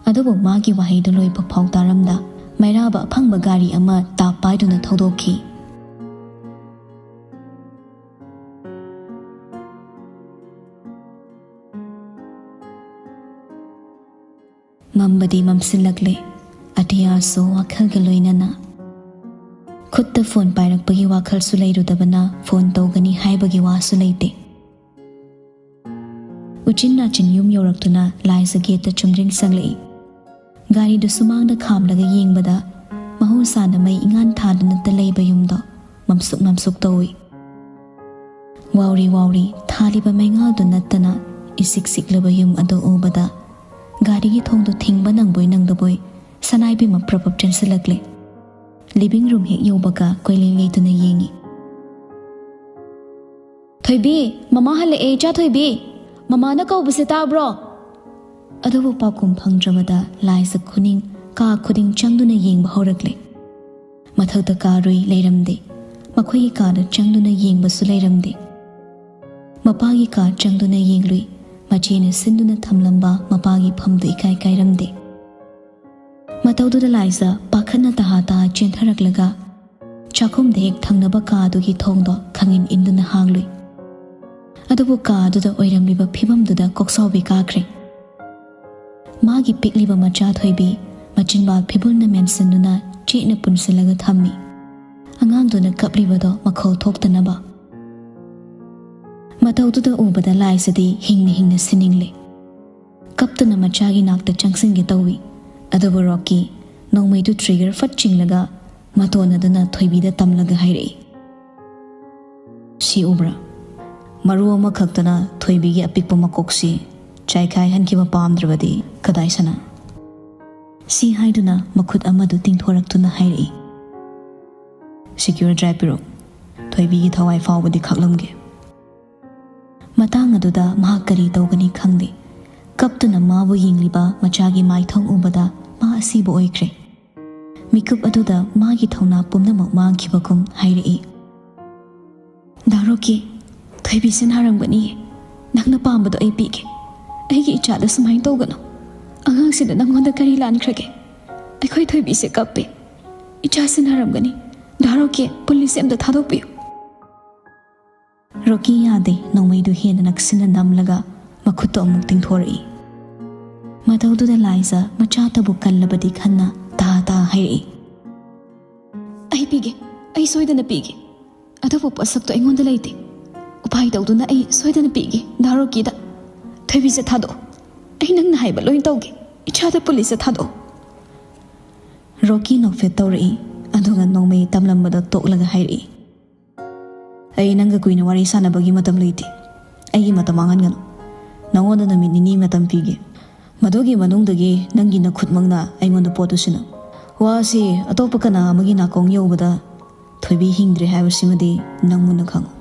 ꯑꯗꯨꯕꯨ ꯃꯥꯒꯤ ꯋꯥꯍꯩꯗꯨ ꯂꯣꯏꯕ ꯐꯥꯎ ꯇꯥꯔꯝꯗ ꯃꯩꯔꯥꯕ ꯑꯐꯪꯕ ꯒꯥꯔꯤ ꯑꯃ ꯇꯥꯞ ꯄꯥꯏꯗꯨꯅ ꯊꯧꯗꯣꯛꯈꯤ꯫ ꯃꯝꯕꯗꯤ ꯃꯝꯁꯤꯜꯂꯛꯂꯦ, ꯑꯇꯤꯌꯥꯁꯨ ꯋꯥꯈꯜꯒ ꯂꯣꯏꯅꯅ꯫ ꯈꯨꯠꯇ ꯐꯣꯟ ꯄꯥꯏꯔꯛꯄꯒꯤ ꯋꯥꯈꯜꯁꯨ ꯂꯩꯔꯨꯗꯕꯅ ꯐꯣꯟ ꯇꯧꯒꯅꯤ ꯍꯥꯏꯕꯒꯤ ꯋꯥꯁꯨ ꯂꯩꯇꯦ꯫ ꯎꯆꯤꯟ ꯅꯥꯆꯤꯟ ꯌꯨꯝ ꯌꯧꯔꯛꯇꯨꯅ ꯂꯥꯏꯖ ꯒꯦꯠꯇ ꯆꯨꯝꯗ꯭ꯔꯤꯡ ꯆꯪꯂꯛꯏ꯫ ꯒꯥꯔꯤꯗꯨ ꯁꯨꯃꯥꯡꯗ ꯈꯥꯝꯂꯒ ꯌꯦꯡꯕꯗ ꯃꯍꯧꯁꯥꯅ ꯃꯩ ꯏꯉꯥꯟ ꯊꯥꯗꯨꯅꯇ ꯂꯩꯕ ꯌꯨꯝꯗꯣ ꯃꯝꯁꯨꯛ ꯃꯝꯁꯨꯛ ꯇꯧꯏ꯫ ꯋꯥꯎꯔꯤ ꯋꯥꯎꯔꯤ ꯊꯥꯜꯂꯤꯕ ꯃꯩꯉꯥꯜꯗꯨ ꯅꯠꯇꯅ ꯏꯁꯤꯛ ꯁꯤꯛꯂꯕ ꯌꯨꯝ ꯑꯗꯨ ꯎꯕꯗ ꯒꯥꯔꯤꯒꯤ ꯊꯣꯡꯗꯨ ꯊꯤꯡꯕ ꯅꯪꯕꯣꯏ ꯅꯪꯗꯕꯣꯏ ꯁꯅꯥꯏꯕꯦꯝꯃ ꯄ꯭ꯔꯞ ꯄ꯭ꯔꯞ ꯆꯦꯟꯁꯤꯜꯂꯛꯂꯦ꯫ ꯂꯤꯚꯤꯡ ꯔꯨꯝ ꯍꯦꯛ ꯌꯧꯕꯒ ꯀꯣꯏꯂꯦꯡ ꯂꯩꯗꯨꯅ ꯌꯦꯡꯏ꯫ "ꯊꯣꯏꯕꯤ, ꯃꯃꯥ ꯍꯜꯂꯛꯑꯦ, ꯏꯆꯥ ꯊꯣꯏꯕꯤ꯫ ꯃꯃꯥꯅ ꯀꯧꯕꯁꯦ ꯇꯥꯕ꯭ꯔꯣ?" ꯑꯗꯨꯕꯨ ꯄꯥꯎꯈꯨꯝ ꯐꯪꯗ꯭ꯔꯕꯗ ꯂꯥꯏꯖ ꯈꯨꯅꯤꯡ ꯀꯥ ꯈꯨꯗꯤꯡ ꯆꯪꯗꯨꯅ ꯌꯦꯡꯕ ꯍꯧꯔꯛꯂꯦ꯫ ꯃꯊꯛꯇ ꯀꯥꯔꯨꯏ, ꯂꯩꯔꯝꯗꯦ꯫ ꯃꯈꯣꯏꯒꯤ ꯀꯥꯗ ꯆꯪꯗꯨꯅ ꯌꯦꯡꯕꯁꯨ ꯂꯩꯔꯝꯗꯦ꯫ ꯃꯄꯥꯒꯤ ꯀꯥ ꯆꯪꯗꯨꯅ ꯌꯦꯡꯂꯨꯏ꯫ ꯃꯆꯦꯅ ꯁꯤꯟꯗꯨꯅ ꯊꯝꯂꯝꯕ ꯃꯄꯥꯒꯤ ꯐꯝꯗꯨ ꯏꯀꯥꯏ ꯀꯥꯏꯔꯝꯗꯦ꯫ ꯃꯇꯧꯗꯨꯗ ꯂꯥꯏꯖ ꯄꯥꯈꯠꯅ ꯇꯍꯥ ꯇꯍꯥ ꯆꯦꯟꯊꯔꯛꯂꯒ ꯆꯥꯛꯈꯨꯝꯗ ꯍꯦꯛ ꯊꯪꯅꯕ ꯀꯥꯗꯨꯒꯤ ꯊꯣꯡꯗꯣ ꯈꯪꯏꯟ ꯏꯟꯗꯨꯅ ꯍꯥꯡꯂꯨꯏ꯫ ꯑꯗꯨꯕꯨ ꯀꯥꯗꯨꯗ ꯑꯣꯏꯔꯝꯂꯤꯕ ꯐꯤꯕꯝꯗꯨꯗ ꯀꯣꯛꯁꯥꯎꯕꯤ ꯀꯥꯈ꯭ꯔꯦ꯫ ꯃꯥꯒꯤ ꯄꯤꯛꯂꯤꯕ ꯃꯆꯥ ꯊꯣꯏꯕꯤ ꯃꯆꯤꯟꯕꯥꯜ ꯐꯤꯕꯨꯜꯅ ꯃꯦꯟꯁꯤꯟꯗꯨꯅ ꯆꯦꯠꯅ ꯄꯨꯟꯁꯤꯜꯂꯒ ꯊꯝꯃꯤ꯫ ꯑꯉꯥꯡꯗꯨꯅ ꯀꯞꯂꯤꯕꯗꯣ ꯃꯈꯣꯜ ꯊꯣꯛꯇꯅꯕ꯫ ꯃꯇꯧꯗꯨꯗ ꯎꯕꯗ ꯂꯥꯏꯖꯗꯤ ꯍꯤꯡꯅ ꯍꯤꯡꯅ ꯁꯤꯅꯤꯡꯂꯦ꯫ ꯀꯞꯇꯨꯅ ꯃꯆꯥꯒꯤ ꯅꯥꯛꯇ ꯆꯪꯁꯤꯟꯒꯦ ꯇꯧꯏ꯫ ꯑꯗꯨꯕꯨ ꯔꯣꯀꯤ ꯅꯣꯡꯃꯩꯗꯨ ꯇ꯭ꯔꯤꯒꯔ ꯐꯠ ꯆꯤꯡꯂꯒ ꯃꯇꯣꯟ ꯑꯗꯨꯅ ꯊꯣꯏꯕꯤꯗ ꯇꯝꯂꯒ ꯍꯥꯏꯔꯛꯏ, "ꯁꯤ ꯎꯕ꯭ꯔꯥ? ꯃꯔꯨ ꯑꯃꯈꯛꯇꯅ ꯊꯣꯏꯕꯤꯒꯤ ꯑꯄꯤꯛꯄ ꯃꯀꯣꯛꯁꯤ ꯆꯥꯏꯈꯥꯏꯍꯟꯈꯤꯕ ꯄꯥꯝꯗ꯭ꯔꯕꯗꯤ ꯀꯗꯥꯏ ꯁꯅꯥ?" ꯁꯤ ꯍꯥꯏꯗꯨꯅ ꯃꯈꯨꯠ ꯑꯃꯗꯨ ꯇꯤꯡꯊꯣꯔꯛꯇꯨꯅ ꯍꯥꯏꯔꯛꯏ, "ꯁꯤꯀ꯭ꯌꯨꯔ ꯗ꯭ꯔꯥꯏꯚ ꯄꯤꯔꯛꯎ꯫ ꯊꯣꯏꯕꯤꯒꯤ ꯊꯋꯥꯏ ꯐꯥꯎꯕꯗꯤ ꯈꯥꯛꯂꯝꯒꯦ꯫" ꯃꯇꯥꯡ ꯑꯗꯨꯗ ꯃꯍꯥꯛ ꯀꯔꯤ ꯇꯧꯒꯅꯤ ꯈꯪꯗꯦ꯫ ꯀꯞꯇꯨꯅ ꯃꯥꯕꯨ ꯌꯦꯡꯂꯤꯕ ꯃꯆꯥꯒꯤ ꯃꯥꯏꯊꯣꯡ ꯎꯕꯗ ꯃꯥ ꯑꯁꯤꯕ ꯑꯣꯏꯈ꯭ꯔꯦ꯫ ꯃꯤꯀꯨꯞ ꯑꯗꯨꯗ ꯃꯥꯒꯤ ꯊꯧꯅꯥ ꯄꯨꯝꯅꯃꯛ ꯃꯥꯡꯈꯤꯕꯒꯨꯝ ꯍꯥꯏꯔꯛꯏ, "ꯗꯥ ꯔꯣꯀꯤ, ꯊꯣꯏꯕꯤꯁꯦ ꯅꯥꯔꯝꯒꯅꯤꯌꯦ꯫ ꯅꯪꯅ ꯄꯥꯝꯕꯗꯣ ꯑꯩ ꯄꯤꯒꯦ꯫ ꯑꯩꯒꯤ ꯏꯆꯥꯗ ꯁꯨꯃꯥꯏꯅ ꯇꯧꯒꯅꯨ꯫ ꯑꯉꯥꯡꯁꯤꯗ ꯅꯪꯉꯣꯟꯗ ꯀꯔꯤ ꯂꯥꯟꯈ꯭ꯔꯒꯦ? ꯑꯩꯈꯣꯏ ꯊꯣꯏꯕꯤꯁꯦ ꯀꯞꯄꯦ꯫ ꯏꯆꯥꯁꯦ ꯅꯥꯔꯝꯒꯅꯤ꯫ ꯗꯥ ꯔꯣꯀꯤ, ꯄꯨꯂꯤꯁꯁꯦ ꯑꯝꯇ ꯊꯥꯗꯣꯛꯄꯤꯌꯨ꯫" ꯔꯣꯀꯤ ꯌꯥꯗꯦ꯫ ꯅꯣꯡꯃꯩꯗꯨ ꯍꯦꯟꯅ ꯅꯛꯁꯤꯟꯅ ꯅꯝꯂꯒ ꯃꯈꯨꯠꯇꯣ ꯑꯃꯨꯛ ꯇꯤꯡꯊꯣꯔꯛꯏ꯫ ꯃꯇꯧꯗꯨꯗ ꯂꯥꯏꯖ ꯃꯆꯥꯇꯕꯨ ꯀꯜꯂꯕꯗꯤ ꯈꯟꯅ ꯇꯥ ꯇꯥ ꯍꯥꯏꯔꯛꯏ, "ꯑꯩ ꯄꯤꯒꯦ, ꯑꯩ ꯁꯣꯏꯗꯅ ꯄꯤꯒꯦ꯫ ꯑꯗꯨꯕꯨ ꯄꯣꯠꯁꯛꯇꯣ ꯑꯩꯉꯣꯟꯗ ꯂꯩꯇꯦ꯫ ꯎꯄꯥꯏ ꯇꯧꯗꯨꯅ ꯑꯩ ꯁꯣꯏꯗꯅ ꯄꯤꯒꯦ ꯗꯥ ꯔꯣꯀꯤꯗ꯫ ꯊꯣꯏꯕꯤꯁꯦ ꯊꯥꯗꯣꯛꯑꯣ꯫ ꯑꯩ ꯅꯪꯅ ꯍꯥꯏꯕ ꯂꯣꯏ ꯇꯧꯒꯦ꯫ ꯏꯆꯥꯗ ꯄꯨꯂꯤꯁꯇ ꯊꯥꯗꯣꯛꯑꯣ꯫ ꯔꯣꯀꯤ ꯅꯣꯛꯐꯦꯠ ꯇꯧꯔꯛꯏ, ꯑꯗꯨꯒ ꯅꯣꯡꯃꯩ ꯇꯝꯂꯝꯕꯗꯣ ꯇꯣꯛꯂꯒ ꯍꯥꯏꯔꯛꯏ, "ꯑꯩ ꯅꯪꯒ ꯀꯨꯏꯅ ꯋꯥꯔꯤ ꯁꯥꯟꯅꯕꯒꯤ ꯃꯇꯝ ꯂꯩꯇꯦ꯫ ꯑꯩꯒꯤ ꯃꯇꯝ ꯃꯥꯡꯍꯟꯒꯅꯨ꯫ ꯅꯉꯣꯟꯗ ꯅꯨꯃꯤꯠ ꯅꯤꯅꯤ ꯃꯇꯝ ꯄꯤꯒꯦ꯫ ꯃꯗꯨꯒꯤ ꯃꯅꯨꯡꯗꯒꯤ ꯅꯪꯒꯤ ꯅꯈꯨꯠꯃꯛꯅ ꯑꯩꯉꯣꯟꯗ ꯄꯣꯠꯇꯨ ꯁꯤꯟꯅꯧ꯫ ꯋꯥ ꯑꯁꯤ ꯑꯇꯣꯞꯄ ꯀꯅꯥ ꯑꯃꯒꯤ ꯅꯥꯀꯣꯡ ꯌꯧꯕꯗ ꯊꯣꯏꯕꯤ ꯍꯤꯡꯗ꯭ꯔꯦ ꯍꯥꯏꯕꯁꯤꯃꯗꯤ ꯅꯪ ꯃꯨꯟꯅ ꯈꯪꯉꯨ꯫"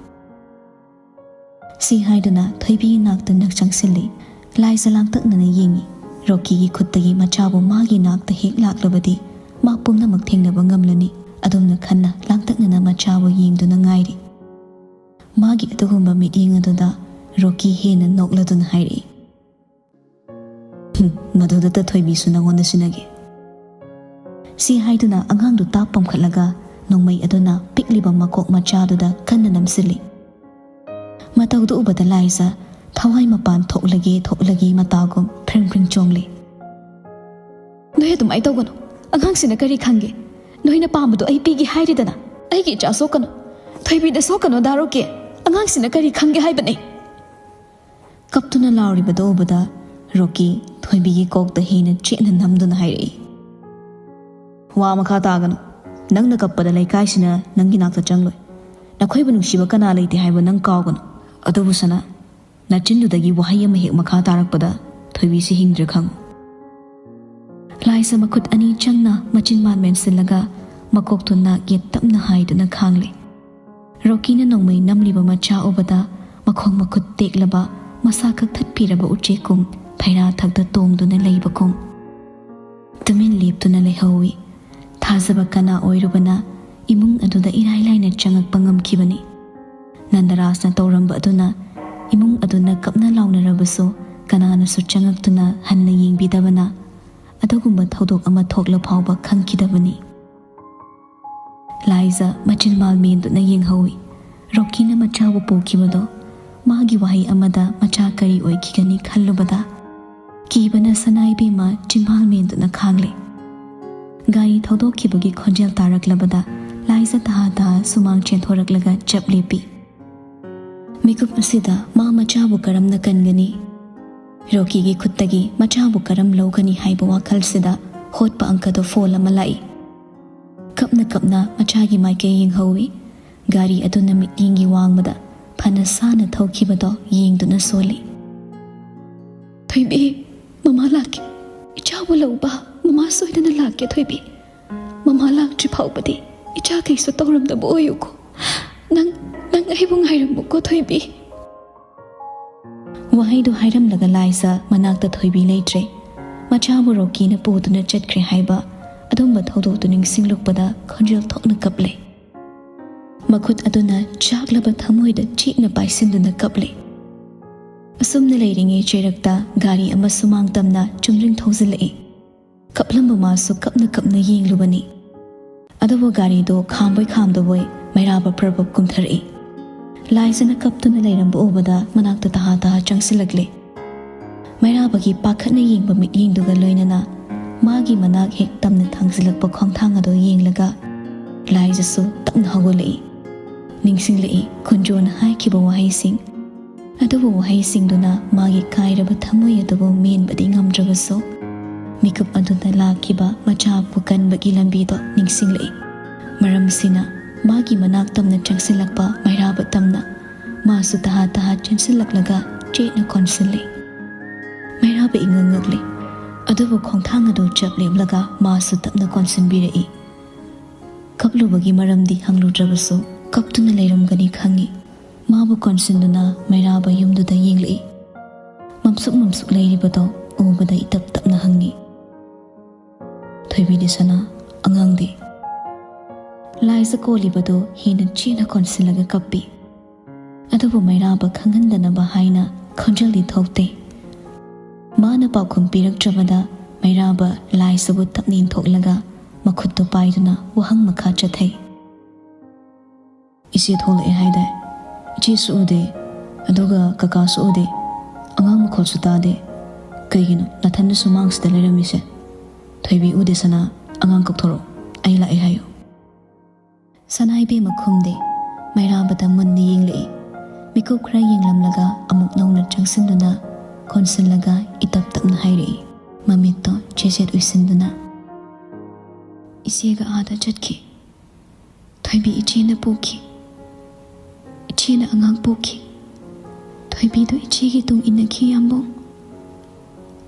ꯁꯤ ꯍꯥꯏꯗꯨꯅ ꯊꯣꯏꯕꯤꯒꯤ ꯅꯥꯛꯇ ꯅꯛ ꯆꯪꯁꯤꯜꯂꯤ꯫ ꯂꯥꯏꯖ ꯂꯥꯡꯇꯛꯅꯅ ꯌꯦꯡꯉꯤ꯫ ꯔꯣꯀꯤꯒꯤ ꯈꯨꯠꯇꯒꯤ ꯃꯆꯥꯕꯨ ꯃꯥꯒꯤ ꯅꯥꯛꯇ ꯍꯦꯛ ꯂꯥꯛꯂꯕꯗꯤ ꯃꯥ ꯄꯨꯝꯅꯃꯛ ꯊꯦꯡꯅꯕ ꯉꯝꯂꯅꯤ꯫ ꯑꯗꯨꯝꯅ ꯈꯟꯅ ꯂꯥꯡꯇꯛꯅꯅ ꯃꯆꯥꯕꯨ ꯌꯦꯡꯗꯨꯅ ꯉꯥꯏꯔꯤ꯫ ꯃꯥꯒꯤ ꯑꯗꯨꯒꯨꯝꯕ ꯃꯤꯠꯌꯦꯡ ꯑꯗꯨꯗ ꯔꯣꯀꯤ ꯍꯦꯟꯅ ꯅꯣꯛꯂꯗꯨꯅ ꯍꯥꯏꯔꯛꯏ, "ꯍꯨꯝ, ꯃꯗꯨꯗꯇ ꯊꯣꯏꯕꯤꯁꯨ ꯅꯉꯣꯟꯗ ꯁꯤꯟꯅꯒꯦ꯫" ꯁꯤ ꯍꯥꯏꯗꯨꯅ ꯑꯉꯥꯡꯗꯨ ꯇꯥꯞ ꯄꯣꯝꯈꯠꯂꯒ ꯅꯣꯡꯃꯩ ꯑꯗꯨꯅ ꯄꯤꯛꯂꯤꯕ ꯃꯀꯣꯛ ꯃꯆꯥꯗꯨꯗ ꯀꯟꯅ ꯅꯝꯁꯤꯜꯂꯤ꯫ ꯃꯇꯧꯗꯨ ꯎꯕꯗ ꯂꯥꯏꯖ ꯊꯋꯥꯏ ꯃꯄꯥꯟ ꯊꯣꯛꯂꯒꯦ ꯊꯣꯛꯂꯒꯦ ꯃꯇꯥꯒꯨꯝ ꯐ꯭ꯔꯤꯡ ꯐ꯭ꯔꯤꯡ ꯆꯣꯡꯂꯤ꯫ "ꯅꯣꯏ ꯑꯗꯨꯃꯥꯏꯅ ꯇꯧꯒꯅꯨ꯫ ꯑꯉꯥꯡꯁꯤꯅ ꯀꯔꯤ ꯈꯪꯒꯦ? ꯅꯣꯏꯅ ꯄꯥꯝꯕꯗꯣ ꯑꯩ ꯄꯤꯒꯦ ꯍꯥꯏꯔꯤꯗꯅ꯫ ꯑꯩꯒꯤ ꯏꯆꯥ ꯁꯣꯛꯀꯅꯨ꯫ ꯊꯣꯏꯕꯤꯗ ꯁꯣꯛꯀꯅꯨ ꯗꯥ ꯔꯣꯀꯤ꯫ ꯑꯉꯥꯡꯁꯤꯅ ꯀꯔꯤ ꯈꯪꯒꯦ ꯍꯥꯏꯕꯅꯦ?" ꯀꯞꯇꯨꯅ ꯂꯥꯎꯔꯤꯕꯗꯨ ꯎꯕꯗ ꯔꯣꯀꯤ ꯊꯣꯏꯕꯤꯒꯤ ꯀꯣꯛꯇ ꯍꯦꯟꯅ ꯆꯦꯠꯅ ꯅꯝꯗꯨꯅ ꯍꯥꯏꯔꯛꯏ, "ꯋꯥ ꯃꯈꯥ ꯇꯥꯒꯅꯨ꯫ ꯅꯪꯅ ꯀꯞꯄꯗ ꯂꯩꯀꯥꯏꯁꯤꯅ ꯅꯪꯒꯤ ꯅꯥꯛꯇ ꯆꯪꯂꯣꯏ꯫ ꯅꯈꯣꯏꯕꯨ ꯅꯨꯡꯁꯤꯕ ꯀꯅꯥ ꯂꯩꯇꯦ ꯍꯥꯏꯕ ꯅꯪ ꯀꯥꯎꯒꯅꯨ꯫ ꯑꯗꯨꯕꯨ ꯁꯅꯥ, ꯅꯆꯤꯟꯗꯨꯗꯒꯤ ꯋꯥꯍꯩ ꯑꯃ ꯍꯦꯛ ꯃꯈꯥ ꯇꯥꯔꯛꯄꯗ ꯊꯣꯏꯕꯤꯁꯤ ꯍꯤꯡꯗ꯭ꯔꯦ ꯈꯪꯉꯨ꯫" ꯂꯥꯏꯖ ꯃꯈꯨꯠ ꯑꯅꯤ ꯆꯪꯅ ꯃꯆꯤꯟ ꯃꯥꯟ ꯃꯦꯟꯁꯤꯜꯂꯒ ꯃꯀꯣꯛꯇꯨ ꯅꯥꯛ ꯌꯦꯠ ꯇꯞꯅ ꯍꯥꯏꯗꯨꯅ ꯈꯥꯡꯂꯤ꯫ ꯔꯣꯀꯤꯅ ꯅꯣꯡꯃꯩ ꯅꯝꯂꯤꯕ ꯃꯆꯥ ꯎꯕꯗ ꯃꯈꯣꯡ ꯃꯈꯨꯠ ꯇꯦꯛꯂꯕ, ꯃꯁꯥ ꯀꯛꯊꯠꯄꯤꯔꯕ ꯎꯆꯦꯛꯀꯨꯝ ꯐꯩꯔꯥ ꯊꯛꯇ ꯇꯣꯡꯗꯨꯅ ꯂꯩꯕꯒꯨꯝ ꯇꯨꯃꯤꯟ ꯂꯦꯞꯇꯨꯅ ꯂꯩꯍꯧꯏ꯫ ꯊꯥꯖꯕ ꯀꯅꯥ ꯑꯣꯏꯔꯨꯕꯅ ꯏꯃꯨꯡ ꯑꯗꯨꯗ ꯏꯔꯥꯏ ꯂꯥꯏꯅ ꯆꯪꯉꯛꯄ ꯉꯝꯈꯤꯕꯅꯤ꯫ ꯅꯟꯗꯔꯥꯖꯅ ꯇꯧꯔꯝꯕ ꯑꯗꯨꯅ ꯏꯃꯨꯡ ꯑꯗꯨꯅ ꯀꯞꯅ ꯂꯥꯎꯅꯔꯕꯁꯨ ꯀꯅꯥꯅꯁꯨ ꯆꯪꯉꯛꯇꯨꯅ ꯍꯟꯅ ꯌꯦꯡꯕꯤꯗꯕꯅ ꯑꯗꯨꯒꯨꯝꯕ ꯊꯧꯗꯣꯛ ꯑꯃ ꯊꯣꯛꯂ ꯐꯥꯎꯕ ꯈꯪꯈꯤꯗꯕꯅꯤ꯫ ꯂꯥꯏꯖ ꯃꯆꯤꯟ ꯃꯥꯜ ꯃꯦꯟꯗꯨꯅ ꯌꯦꯡꯍꯧꯏ꯫ ꯔꯣꯀꯤꯅ ꯃꯆꯥꯕꯨ ꯄꯨꯈꯤꯕꯗꯣ ꯃꯥꯒꯤ ꯋꯥꯍꯩ ꯑꯃꯗ ꯃꯆꯥ ꯀꯔꯤ ꯑꯣꯏꯈꯤꯒꯅꯤ ꯈꯜꯂꯨꯕꯗ ꯀꯤꯕꯅ ꯁꯅꯥ ꯏꯕꯦꯝꯃ ꯆꯤꯟꯕꯥꯜ ꯃꯦꯟꯗꯨꯅ ꯈꯥꯡꯂꯦ꯫ ꯒꯥꯔꯤ ꯊꯧꯗꯣꯛꯈꯤꯕꯒꯤ ꯈꯣꯟꯖꯦꯜ ꯇꯥꯔꯛꯂꯕꯗ ꯂꯥꯏꯖ ꯇꯍꯥ ꯇꯍꯥ ꯁꯨꯃꯥꯡ ꯆꯦꯟꯊꯣꯔꯛꯂꯒ ꯆꯞ ꯂꯦꯞꯄꯤ꯫ ꯃꯤꯀꯨꯞ ꯑꯁꯤꯗ ꯃꯥ ꯃꯆꯥꯕꯨ ꯀꯔꯝꯅ ꯀꯟꯒꯅꯤ? ꯔꯣꯀꯤꯒꯤ ꯈꯨꯠꯇꯒꯤ ꯃꯆꯥꯕꯨ ꯀꯔꯝ ꯂꯧꯒꯅꯤ ꯍꯥꯏꯕ ꯋꯥꯈꯜꯁꯤꯗ ꯍꯣꯠꯄ ꯑꯪꯀꯗꯣ ꯐꯣꯜ ꯑꯃ ꯂꯥꯛꯏ꯫ ꯀꯞꯅ ꯀꯞꯅ ꯃꯆꯥꯒꯤ ꯃꯥꯏꯀꯩ ꯌꯦꯡꯍꯧꯏ꯫ ꯒꯥꯔꯤ ꯑꯗꯨꯅ ꯃꯤꯠꯌꯦꯡꯒꯤ ꯋꯥꯡꯃꯗ ꯐꯅ ꯁꯥꯅ ꯊꯧꯈꯤꯕꯗꯣ ꯌꯦꯡꯗꯨꯅ ꯁꯣꯜꯂꯤ꯫ "ꯊꯣꯏꯕꯤ, ꯃꯃꯥ ꯂꯥꯛꯀꯦ꯫ ꯏꯆꯥꯕꯨ ꯂꯧꯕ ꯃꯃꯥ ꯁꯣꯏꯗꯅ ꯂꯥꯛꯀꯦ, ꯊꯣꯏꯕꯤ꯫ ꯃꯃꯥ ꯂꯥꯛꯇ꯭ꯔꯤ ꯐꯥꯎꯕꯗꯤ ꯏꯆꯥ ꯀꯩꯁꯨ ꯇꯧꯔꯝꯗꯕ ꯑꯣꯏꯌꯨꯀꯣ꯫ ꯅꯪ, ꯅꯪ ꯑꯩꯕꯨ ꯉꯥꯏꯔꯝꯃꯨꯀꯣ, ꯊꯣꯏꯕꯤ꯫" ꯋꯥꯍꯩꯗꯨ ꯍꯥꯏꯔꯝꯂꯒ ꯂꯥꯏꯖ ꯃꯅꯥꯛꯇ ꯊꯣꯏꯕꯤ ꯂꯩꯇ꯭ꯔꯦ꯫ ꯃꯆꯥꯕꯨ ꯔꯣꯀꯤꯅ ꯄꯨꯗꯨꯅ ꯆꯠꯈ꯭ꯔꯦ ꯍꯥꯏꯕ ꯑꯗꯨꯝꯕ ꯊꯧꯗꯣꯛꯇꯨ ꯅꯤꯡꯁꯤꯡꯂꯛꯄꯗ ꯈꯣꯟꯖꯦꯜ ꯊꯣꯛꯅ ꯀꯞꯂꯦ꯫ ꯃꯈꯨꯠ ꯑꯗꯨꯅ ꯆꯥꯛꯂꯕ ꯊꯃꯣꯏꯗ ꯆꯦꯠꯅ ꯄꯥꯏꯁꯤꯟꯗꯨꯅ ꯀꯞꯂꯦ꯫ ꯑꯁꯨꯝꯅ ꯂꯩꯔꯤꯉꯩ ꯆꯩꯔꯛꯇ ꯒꯥꯔꯤ ꯑꯃ ꯁꯨꯃꯥꯡ ꯇꯝꯅ ꯆꯨꯝꯗ꯭ꯔꯤꯡ ꯊꯧꯖꯤꯜꯂꯛꯏ꯫ ꯀꯞꯂꯝꯕ ꯃꯥꯁꯨ ꯀꯞꯅ ꯀꯞꯅ ꯌꯦꯡꯂꯨꯕꯅꯤ꯫ ꯑꯗꯨꯕꯨ ꯒꯥꯔꯤꯗꯣ ꯈꯥꯝꯕꯣꯏ ꯈꯥꯝꯗꯕꯣꯏ ꯃꯩꯔꯥꯕ ꯄ꯭ꯔꯕꯞ ꯀꯨꯝꯊꯔꯛꯏ꯫ ꯂꯥꯏꯖꯅ ꯀꯞꯇꯨꯅ ꯂꯩꯔꯝꯕ ꯎꯕꯗ ꯃꯅꯥꯛꯇ ꯇꯍꯥ ꯇꯍꯥ ꯆꯪꯁꯤꯜꯂꯛꯂꯦ꯫ ꯃꯩꯔꯥꯕꯒꯤ ꯄꯥꯈꯠꯅ ꯌꯦꯡꯕ ꯃꯤꯠꯌꯦꯡꯗꯨꯒ ꯂꯣꯏꯅꯅ ꯃꯥꯒꯤ ꯃꯅꯥꯛ ꯍꯦꯛ ꯇꯝꯅ ꯊꯥꯡꯖꯤꯜꯂꯛꯄ ꯈꯣꯡꯊꯥꯡ ꯑꯗꯨ ꯌꯦꯡꯂꯒ ꯂꯥꯏꯖꯁꯨ ꯇꯞꯅ ꯍꯧꯒꯠꯂꯛꯏ꯫ ꯅꯤꯡꯁꯤꯡꯂꯛꯏ ꯈꯨꯟꯖꯣꯅ ꯍꯥꯏꯈꯤꯕ ꯋꯥꯍꯩꯁꯤꯡ꯫ ꯑꯗꯨꯕꯨ ꯋꯥꯍꯩꯁꯤꯡꯗꯨꯅ ꯃꯥꯒꯤ ꯀꯥꯏꯔꯕ ꯊꯃꯣꯏ ꯑꯗꯨꯕꯨ ꯃꯦꯟꯕꯗꯤ ꯉꯝꯗ꯭ꯔꯕꯁꯨ, ꯃꯤꯀꯨꯞ ꯑꯗꯨꯗ ꯂꯥꯛꯈꯤꯕ ꯃꯆꯥꯕꯨ ꯀꯟꯕꯒꯤ ꯂꯝꯕꯤꯗꯣ ꯅꯤꯡꯁꯤꯡꯂꯛꯏ꯫ ꯃꯔꯝꯁꯤꯅ ꯃꯥꯒꯤ ꯃꯅꯥꯛ ꯇꯝꯅ ꯆꯪꯁꯤꯜꯂꯛꯄ ꯃꯩꯔꯥꯕ ꯇꯝꯅ ꯃꯥꯁꯨ ꯇꯍꯥ ꯇꯍꯥ ꯆꯦꯟꯁꯤꯜꯂꯛꯂꯒ ꯆꯦꯠꯅ ꯀꯣꯟꯁꯤꯜꯂꯤ꯫ ꯃꯩꯔꯥꯕ ꯏꯉꯛ ꯉꯛꯂꯤ꯫ ꯑꯗꯨꯕꯨ ꯈꯣꯡꯊꯥꯡ ꯑꯗꯨ ꯆꯞ ꯂꯦꯞꯂꯒ ꯃꯥꯁꯨ ꯇꯞꯅ ꯀꯣꯟꯁꯤꯟꯕꯤꯔꯛꯏ꯫ ꯀꯞꯂꯨꯕꯒꯤ ꯃꯔꯝꯗꯤ ꯍꯪꯂꯨꯗ꯭ꯔꯕꯁꯨ ꯀꯞꯇꯨꯅ ꯂꯩꯔꯝꯒꯅꯤ ꯈꯪꯏ꯫ ꯃꯥꯕꯨ ꯀꯣꯟꯁꯤꯟꯗꯨꯅ ꯃꯩꯔꯥꯕ ꯌꯨꯝꯗꯨꯗ ꯌꯦꯡꯂꯛꯏ꯫ ꯃꯝꯁꯨꯛ ꯃꯝꯁꯨꯛ ꯂꯩꯔꯤꯕꯗꯣ ꯎꯕꯗ ꯏꯇꯞ ꯇꯞꯅ ꯍꯪꯉꯤ, "ꯊꯣꯏꯕꯤꯗꯤ ꯁꯅꯥ, ꯑꯉꯥꯡꯗꯤ?" ꯂꯥꯏꯖ ꯀꯣꯜꯂꯤꯕꯗꯨ ꯍꯦꯟꯅ ꯆꯦꯠꯅ ꯀꯣꯟꯁꯤꯜꯂꯒ ꯀꯞꯄꯤ꯫ ꯑꯗꯨꯕꯨ ꯃꯩꯔꯥꯕ ꯈꯪꯍꯟꯗꯅꯕ ꯍꯥꯏꯅ ꯈꯣꯟꯖꯦꯜꯗꯤ ꯊꯣꯛꯇꯦ꯫ ꯃꯥꯅ ꯄꯥꯎꯈꯨꯝ ꯄꯤꯔꯛꯇ꯭ꯔꯕꯗ ꯃꯩꯔꯥꯕ ꯂꯥꯏꯖꯕꯨ ꯇꯞꯅ ꯏꯟꯊꯣꯛꯂꯒ ꯃꯈꯨꯠꯇꯨ ꯄꯥꯏꯗꯨꯅ ꯋꯥꯍꯪ ꯃꯈꯥ ꯆꯠꯊꯩ꯫ "ꯏꯆꯦ ꯊꯣꯛꯂꯛꯑꯦ ꯍꯥꯏꯗꯥꯏ? ꯏꯆꯦꯁꯨ ꯎꯗꯦ, ꯑꯗꯨꯒ ꯀꯀꯥꯁꯨ ꯎꯗꯦ꯫ ꯑꯉꯥꯡ ꯃꯈꯣꯜꯁꯨ ꯇꯥꯗꯦ꯫ ꯀꯩꯒꯤꯅꯣ ꯅꯊꯟꯗ ꯁꯨꯃꯥꯡꯁꯤꯗ ꯂꯩꯔꯝꯃꯤꯁꯦ? ꯊꯣꯏꯕꯤ ꯎꯗꯦ ꯁꯅꯥ, ꯑꯉꯥꯡ ꯀꯧꯊꯣꯔꯛꯑꯣ, ꯑꯩ ꯂꯥꯛꯑꯦ ꯍꯥꯏꯌꯨ꯫" ꯁꯅꯥꯏꯕꯦꯝꯃ ꯈꯨꯝꯗꯦ꯫ ꯃꯩꯔꯥꯕꯗ ꯃꯨꯟꯅ ꯌꯦꯡꯂꯛꯏ꯫ ꯃꯤꯀꯨꯞ ꯈꯔ ꯌꯦꯡꯂꯝꯂꯒ ꯑꯃꯨꯛ ꯅꯧꯅ ꯆꯪꯁꯤꯟꯗꯨꯅ ꯀꯣꯟꯁꯤꯜꯂꯒ ꯏꯇꯞ ꯇꯞꯅ ꯍꯥꯏꯔꯛꯏ, ꯃꯃꯤꯠꯇꯣ ꯆꯦꯖꯦꯠ ꯎꯏꯁꯤꯟꯗꯨꯅ꯫ "ꯏꯆꯦꯒ ꯑꯥꯗ ꯆꯠꯈꯤ꯫ ꯊꯣꯏꯕꯤ ꯏꯆꯦꯅ ꯄꯣꯛꯈꯤ꯫ ꯏꯆꯦꯅ ꯑꯉꯥꯡ ꯄꯣꯛꯈꯤ꯫ ꯊꯣꯏꯕꯤꯗꯨ ꯏꯆꯦꯒꯤ ꯇꯨꯡ ꯏꯟꯅꯈꯤ, ꯌꯥꯝꯕꯨꯡ꯫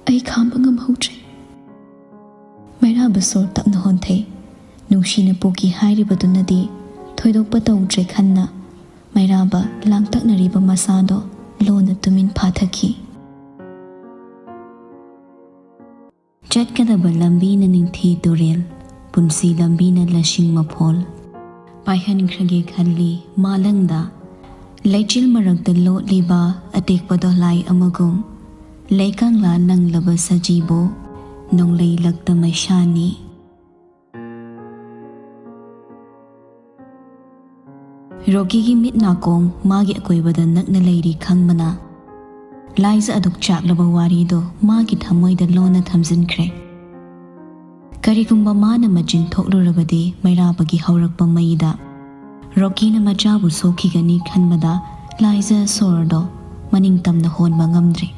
ꯑꯩ ꯈꯥꯝꯕ ꯉꯝꯍꯧꯗ꯭ꯔꯦ꯫" ꯃꯩꯔꯥꯕ ꯁꯣꯔ ꯇꯞꯅ ꯍꯣꯟꯊꯩ꯫ ꯅꯨꯡꯁꯤꯅ ꯄꯣꯛꯈꯤ ꯍꯥꯏꯔꯤꯕꯗꯨꯅꯗꯤ ꯊꯣꯏꯗꯣꯛꯄ ꯇꯧꯗ꯭ꯔꯦ ꯈꯟꯅ, ꯃꯩꯔꯥꯕ ꯂꯥꯡꯇꯛꯅꯔꯤꯕ ꯃꯁꯥꯗꯣ ꯂꯣꯟꯅ ꯇꯨꯃꯤꯟ ꯐꯥꯊꯈꯤ꯫ ꯆꯠꯀꯗꯕ ꯂꯝꯕꯤꯅ ꯅꯤꯡꯊꯤ ꯇꯨꯔꯦꯜ, ꯄꯨꯟꯁꯤ ꯂꯝꯕꯤꯅ ꯂꯁꯤꯡ ꯃꯐꯣꯜ꯫ ꯄꯥꯏꯍꯟꯈ꯭ꯔꯒꯦ ꯈꯜꯂꯤ ꯃꯥꯂꯪꯗ, ꯂꯩꯆꯤꯜ ꯃꯔꯛꯇ ꯂꯣꯠꯂꯤꯕ ꯑꯇꯦꯛꯄ ꯗꯣꯂꯥꯏ ꯑꯃꯒꯨꯝ꯫ ꯂꯩꯀꯪꯂꯥ ꯅꯪꯂꯕ ꯁꯖꯤꯕꯨ, ꯅꯣꯡꯂꯩ ꯂꯛꯇ ꯃꯩꯁꯥꯅꯤ꯫ ꯔꯣꯀꯤꯒꯤ ꯃꯤꯠ ꯅꯥꯀꯣꯡ ꯃꯥꯒꯤ ꯑꯀꯣꯏꯕꯗ ꯅꯛꯅ ꯂꯩꯔꯤ ꯈꯪꯕꯅ, ꯂꯥꯏꯖ ꯑꯗꯨꯛ ꯆꯥꯛꯂꯕ ꯋꯥꯔꯤꯗꯣ ꯃꯥꯒꯤ ꯊꯃꯣꯏꯗ ꯂꯣꯟꯅ ꯊꯝꯖꯤꯟꯈ꯭ꯔꯦ꯫ ꯀꯔꯤꯒꯨꯝꯕ ꯃꯥꯅ ꯃꯆꯤꯟ ꯊꯣꯛꯂꯨꯔꯕꯗꯤ ꯃꯩꯔꯥꯕꯒꯤ ꯍꯧꯔꯛꯄ ꯃꯩꯗ ꯔꯣꯀꯤꯅ ꯃꯆꯥꯕꯨ ꯁꯣꯛꯈꯤꯒꯅꯤ ꯈꯟꯕꯗ ꯂꯥꯏꯖ ꯁꯣꯔꯗꯣ ꯃꯅꯤꯡ ꯇꯝꯅ ꯍꯣꯟꯕ ꯉꯝꯗ꯭ꯔꯦ꯫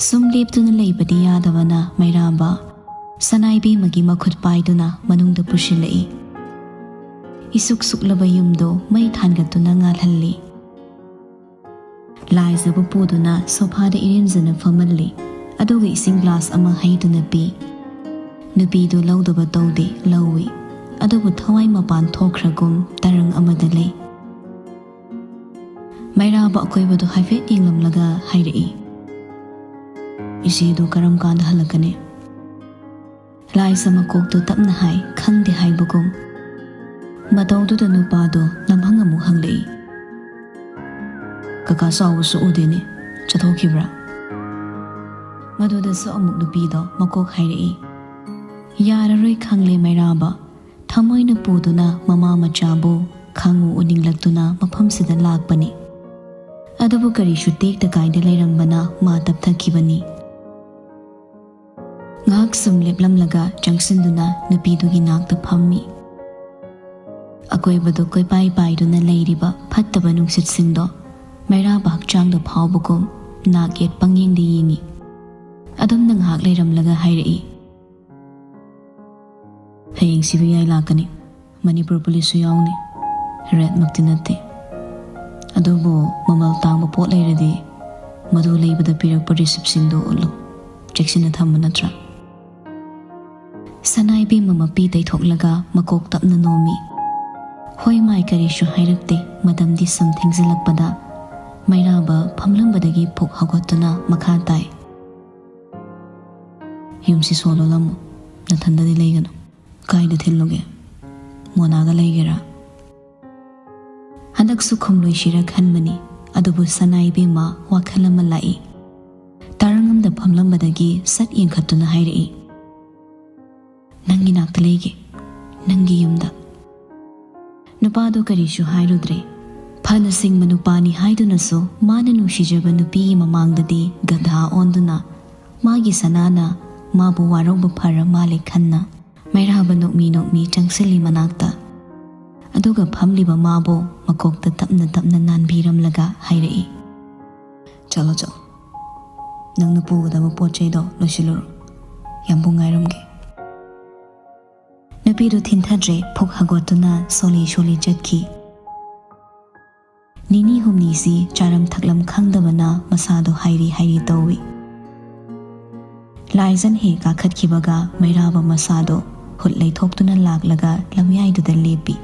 ꯁꯨꯝ ꯂꯦꯞꯇꯨꯅ ꯂꯩꯕꯗꯤ ꯌꯥꯗꯕꯅ ꯃꯩꯔꯥꯕ ꯁꯅꯥꯏꯕꯦꯝꯃꯒꯤ ꯃꯈꯨꯠ ꯄꯥꯏꯗꯨꯅ ꯃꯅꯨꯡꯗ ꯄꯨꯁꯤꯜꯂꯛꯏ꯫ ꯏꯁꯨꯛ ꯁꯨꯛꯂꯕ ꯌꯨꯝꯗꯣ ꯃꯩ ꯊꯥꯟꯒꯠꯇꯨꯅ ꯉꯥꯜꯍꯜꯂꯤ꯫ ꯂꯥꯏꯖꯕꯨ ꯄꯨꯗꯨꯅ ꯁꯣꯐꯥꯗ ꯏꯔꯦꯟꯖꯅ ꯐꯝꯍꯜꯂꯤ꯫ ꯑꯗꯨꯒ ꯏꯁꯤꯡ ꯒ꯭ꯂꯥꯁ ꯑꯃ ꯍꯩꯗꯨꯅ ꯄꯤ꯫ ꯅꯨꯄꯤꯗꯨ ꯂꯧꯗꯕ ꯇꯧꯗꯦ, ꯂꯧꯏ꯫ ꯑꯗꯨꯕꯨ ꯊꯋꯥꯏ ꯃꯄꯥꯟ ꯊꯣꯛꯈ꯭ꯔꯒꯨꯝ ꯇꯔꯪ ꯑꯃꯗ ꯂꯩ꯫ ꯃꯩꯔꯥꯕ ꯑꯀꯣꯏꯕꯗꯨ ꯍꯥꯏꯐꯦꯠ ꯌꯦꯡꯂꯝꯂꯒ ꯍꯥꯏꯔꯛꯏ, "ꯏꯆꯦꯗꯨ ꯀꯔꯝ ꯀꯥꯟꯗ ꯍꯜꯂꯛꯀꯅꯤ?" ꯂꯥꯏꯖ ꯃꯀꯣꯛꯇꯨ ꯇꯞꯅ ꯍꯥꯏ, ꯈꯪꯗꯦ ꯍꯥꯏꯕꯒꯨꯝ꯫ ꯃꯇꯧꯗꯨꯗ ꯅꯨꯄꯥꯗꯨ ꯅꯝꯍꯪ ꯑꯃꯨꯛ ꯍꯪꯂꯛꯏ, "ꯀꯀꯥ ꯆꯥꯎꯕꯁꯨ ꯎꯗꯦꯅꯦ, ꯆꯠꯊꯣꯛꯈꯤꯕ꯭ꯔꯥ?" ꯃꯗꯨꯗꯁꯨ ꯑꯃꯨꯛ ꯅꯨꯄꯤꯗꯣ ꯃꯀꯣꯛ ꯍꯥꯏꯔꯛꯏ, "ꯌꯥꯔꯔꯣꯏ ꯈꯪꯂꯦ ꯃꯩꯔꯥꯕ, ꯊꯃꯣꯏꯅ ꯄꯨꯗꯨꯅ ꯃꯃꯥ ꯃꯆꯥꯕꯨ ꯈꯪꯎ ꯎꯅꯤꯡꯂꯛꯇꯨꯅ ꯃꯐꯝꯁꯤꯗ ꯂꯥꯛꯄꯅꯤ꯫ ꯑꯗꯨꯕꯨ ꯀꯔꯤꯁꯨ ꯇꯦꯛꯇ ꯀꯥꯏꯗ ꯂꯩꯔꯝꯕꯅ ꯃꯥ ꯇꯞꯊꯈꯤꯕꯅꯤ꯫" ꯉꯥꯏꯍꯥꯛ ꯁꯨꯝ ꯂꯦꯞꯂꯝꯂꯒ ꯆꯪꯁꯤꯟꯗꯨꯅ ꯅꯨꯄꯤꯗꯨꯒꯤ ꯅꯥꯛꯇ ꯐꯝꯃꯤ꯫ ꯑꯀꯣꯏꯕꯗꯨ ꯀꯣꯏꯄꯥꯏ ꯄꯥꯏꯗꯨꯅ ꯂꯩꯔꯤꯕ ꯐꯠꯇꯕ ꯅꯨꯡꯁꯤꯠꯁꯤꯡꯗꯣ ꯃꯩꯔꯥꯕ ꯍꯛꯆꯥꯡꯗ ꯐꯥꯎꯕꯒꯨꯝ ꯅꯥꯛ ꯌꯦꯠ ꯄꯪꯌꯦꯡꯗ ꯌꯦꯡꯉꯤ꯫ ꯑꯗꯨꯝꯅ ꯉꯥꯏꯍꯥꯛ ꯂꯩꯔꯝꯂꯒ ꯍꯥꯏꯔꯛꯏ, "ꯍꯌꯦꯡ ꯁꯤ ꯕꯤ ꯑꯥꯏ ꯂꯥꯛꯀꯅꯤ꯫ ꯃꯅꯤꯄꯨꯔ ꯄꯨꯂꯤꯁꯁꯨ ꯌꯥꯎꯅꯤ꯫ ꯔꯦꯠꯃꯛꯇꯤ ꯅꯠꯇꯦ꯫ ꯑꯗꯨꯕꯨ ꯃꯃꯜ ꯇꯥꯡꯕ ꯄꯣꯠ ꯂꯩꯔꯗꯤ ꯃꯗꯨ ꯂꯩꯕꯗ ꯄꯤꯔꯛꯄ ꯔꯤꯁꯤꯞꯁꯤꯡꯗꯨ ꯎꯠꯂꯨ꯫ ꯆꯦꯛꯁꯤꯟꯅ ꯊꯝꯕ ꯅꯠꯇ꯭ꯔꯥ?" ꯁꯅꯥ ꯏꯕꯦꯝꯃ ꯃꯄꯤ ꯇꯩꯊꯣꯛꯂꯒ ꯃꯀꯣꯛ ꯇꯞꯅ ꯅꯣꯝꯃꯤ꯫ ꯍꯣꯏ ꯃꯥꯏ ꯀꯔꯤꯁꯨ ꯍꯥꯏꯔꯛꯇꯦ꯫ ꯃꯇꯝꯗꯤ ꯁꯨꯝ ꯊꯦꯡꯖꯤꯜꯂꯛꯄꯗ ꯃꯩꯔꯥꯕ ꯐꯝꯂꯝꯕꯗꯒꯤ ꯐꯨꯛ ꯍꯧꯒꯠꯇꯨꯅ ꯃꯈꯥ ꯇꯥꯏ꯫ "ꯌꯨꯝꯁꯤ ꯁꯣ ꯂꯣꯜꯂꯝꯃꯨ꯫ ꯅꯊꯟꯗꯗꯤ ꯂꯩꯒꯅꯨ꯫ ꯀꯥꯏꯗ ꯊꯤꯜꯂꯨꯒꯦ? ꯃꯣꯅꯥꯒ ꯂꯩꯒꯦꯔꯥ?" ꯍꯟꯗꯛꯁꯨ ꯈꯨꯝꯂꯣꯏꯁꯤꯔ ꯈꯟꯕꯅꯤ, ꯑꯗꯨꯕꯨ ꯁꯅꯥ ꯏꯕꯦꯝꯃ ꯋꯥꯈꯜ ꯑꯃ ꯂꯥꯛꯏ꯫ ꯇꯔꯪ ꯑꯃꯗ ꯐꯝꯂꯝꯕꯗꯒꯤ ꯁꯠ ꯌꯦꯡꯈꯠꯇꯨꯅ ꯍꯥꯏꯔꯛꯏ, "ꯅꯪꯒꯤ ꯅꯥꯛꯇ ꯂꯩꯒꯦ, ꯅꯪꯒꯤ ꯌꯨꯝꯗ꯫" ꯅꯨꯄꯥꯗꯣ ꯀꯔꯤꯁꯨ ꯍꯥꯏꯔꯨꯗ꯭ꯔꯦ꯫ ꯐꯅ ꯁꯤꯡꯕ ꯅꯨꯄꯥꯅꯤ ꯍꯥꯏꯗꯨꯅꯁꯨ ꯃꯥꯅ ꯅꯨꯡꯁꯤꯖꯕ ꯅꯨꯄꯤꯒꯤ ꯃꯃꯥꯡꯗꯗꯤ ꯒꯙꯥ ꯑꯣꯟꯗꯨꯅ ꯃꯥꯒꯤ ꯁꯅꯥꯅ ꯃꯥꯕꯨ ꯋꯥꯔꯧꯕ ꯐꯔ ꯃꯥꯜꯂꯦ ꯈꯟꯅ ꯃꯩꯔꯥꯕ ꯅꯣꯛꯃꯤ ꯅꯣꯛꯃꯤ ꯆꯪꯁꯤꯜꯂꯤ ꯃꯅꯥꯛꯇ꯫ ꯑꯗꯨꯒ ꯐꯝꯂꯤꯕ ꯃꯥꯕꯨ ꯃꯀꯣꯛꯇ ꯇꯞꯅ ꯇꯞꯅ ꯅꯥꯟꯕꯤꯔꯝꯂꯒ ꯍꯥꯏꯔꯛꯏ, "ꯆꯠꯂꯣ, ꯆꯠꯂꯣ꯫ ꯅꯪꯅ ꯄꯨꯒꯗꯕ ꯄꯣꯠ ꯆꯩꯗꯣ ꯂꯣꯏꯁꯤꯜꯂꯨꯔꯣ꯫ ꯌꯥꯝꯕꯨꯡ ꯉꯥꯏꯔꯝꯒꯦ꯫" ꯅꯨꯄꯤꯗꯨ ꯊꯤꯟꯊꯗ꯭ꯔꯦ, ꯐꯨꯛ ꯍꯧꯒꯠꯇꯨꯅ ꯁꯣꯜꯂꯤ ꯁꯣꯜꯂꯤ ꯆꯠꯈꯤ꯫ ꯅꯤꯅꯤ ꯍꯨꯝꯅꯤꯁꯤ ꯆꯥꯔꯝ ꯊꯛꯂꯝ ꯈꯪꯗꯕꯅ ꯃꯁꯥꯗꯣ ꯍꯥꯏꯔꯤ ꯍꯥꯏꯔꯤ ꯇꯧꯏ꯫ ꯂꯥꯏꯖꯟ ꯍꯦꯛ ꯀꯥꯈꯠꯈꯤꯕꯒ ꯃꯩꯔꯥꯕ ꯃꯁꯥꯗꯣ ꯍꯨꯠ ꯂꯩꯊꯣꯛꯇꯨꯅ ꯂꯥꯛꯂꯒ ꯂꯝꯌꯥꯏꯗꯨꯗ ꯂꯦꯞꯄꯤ꯫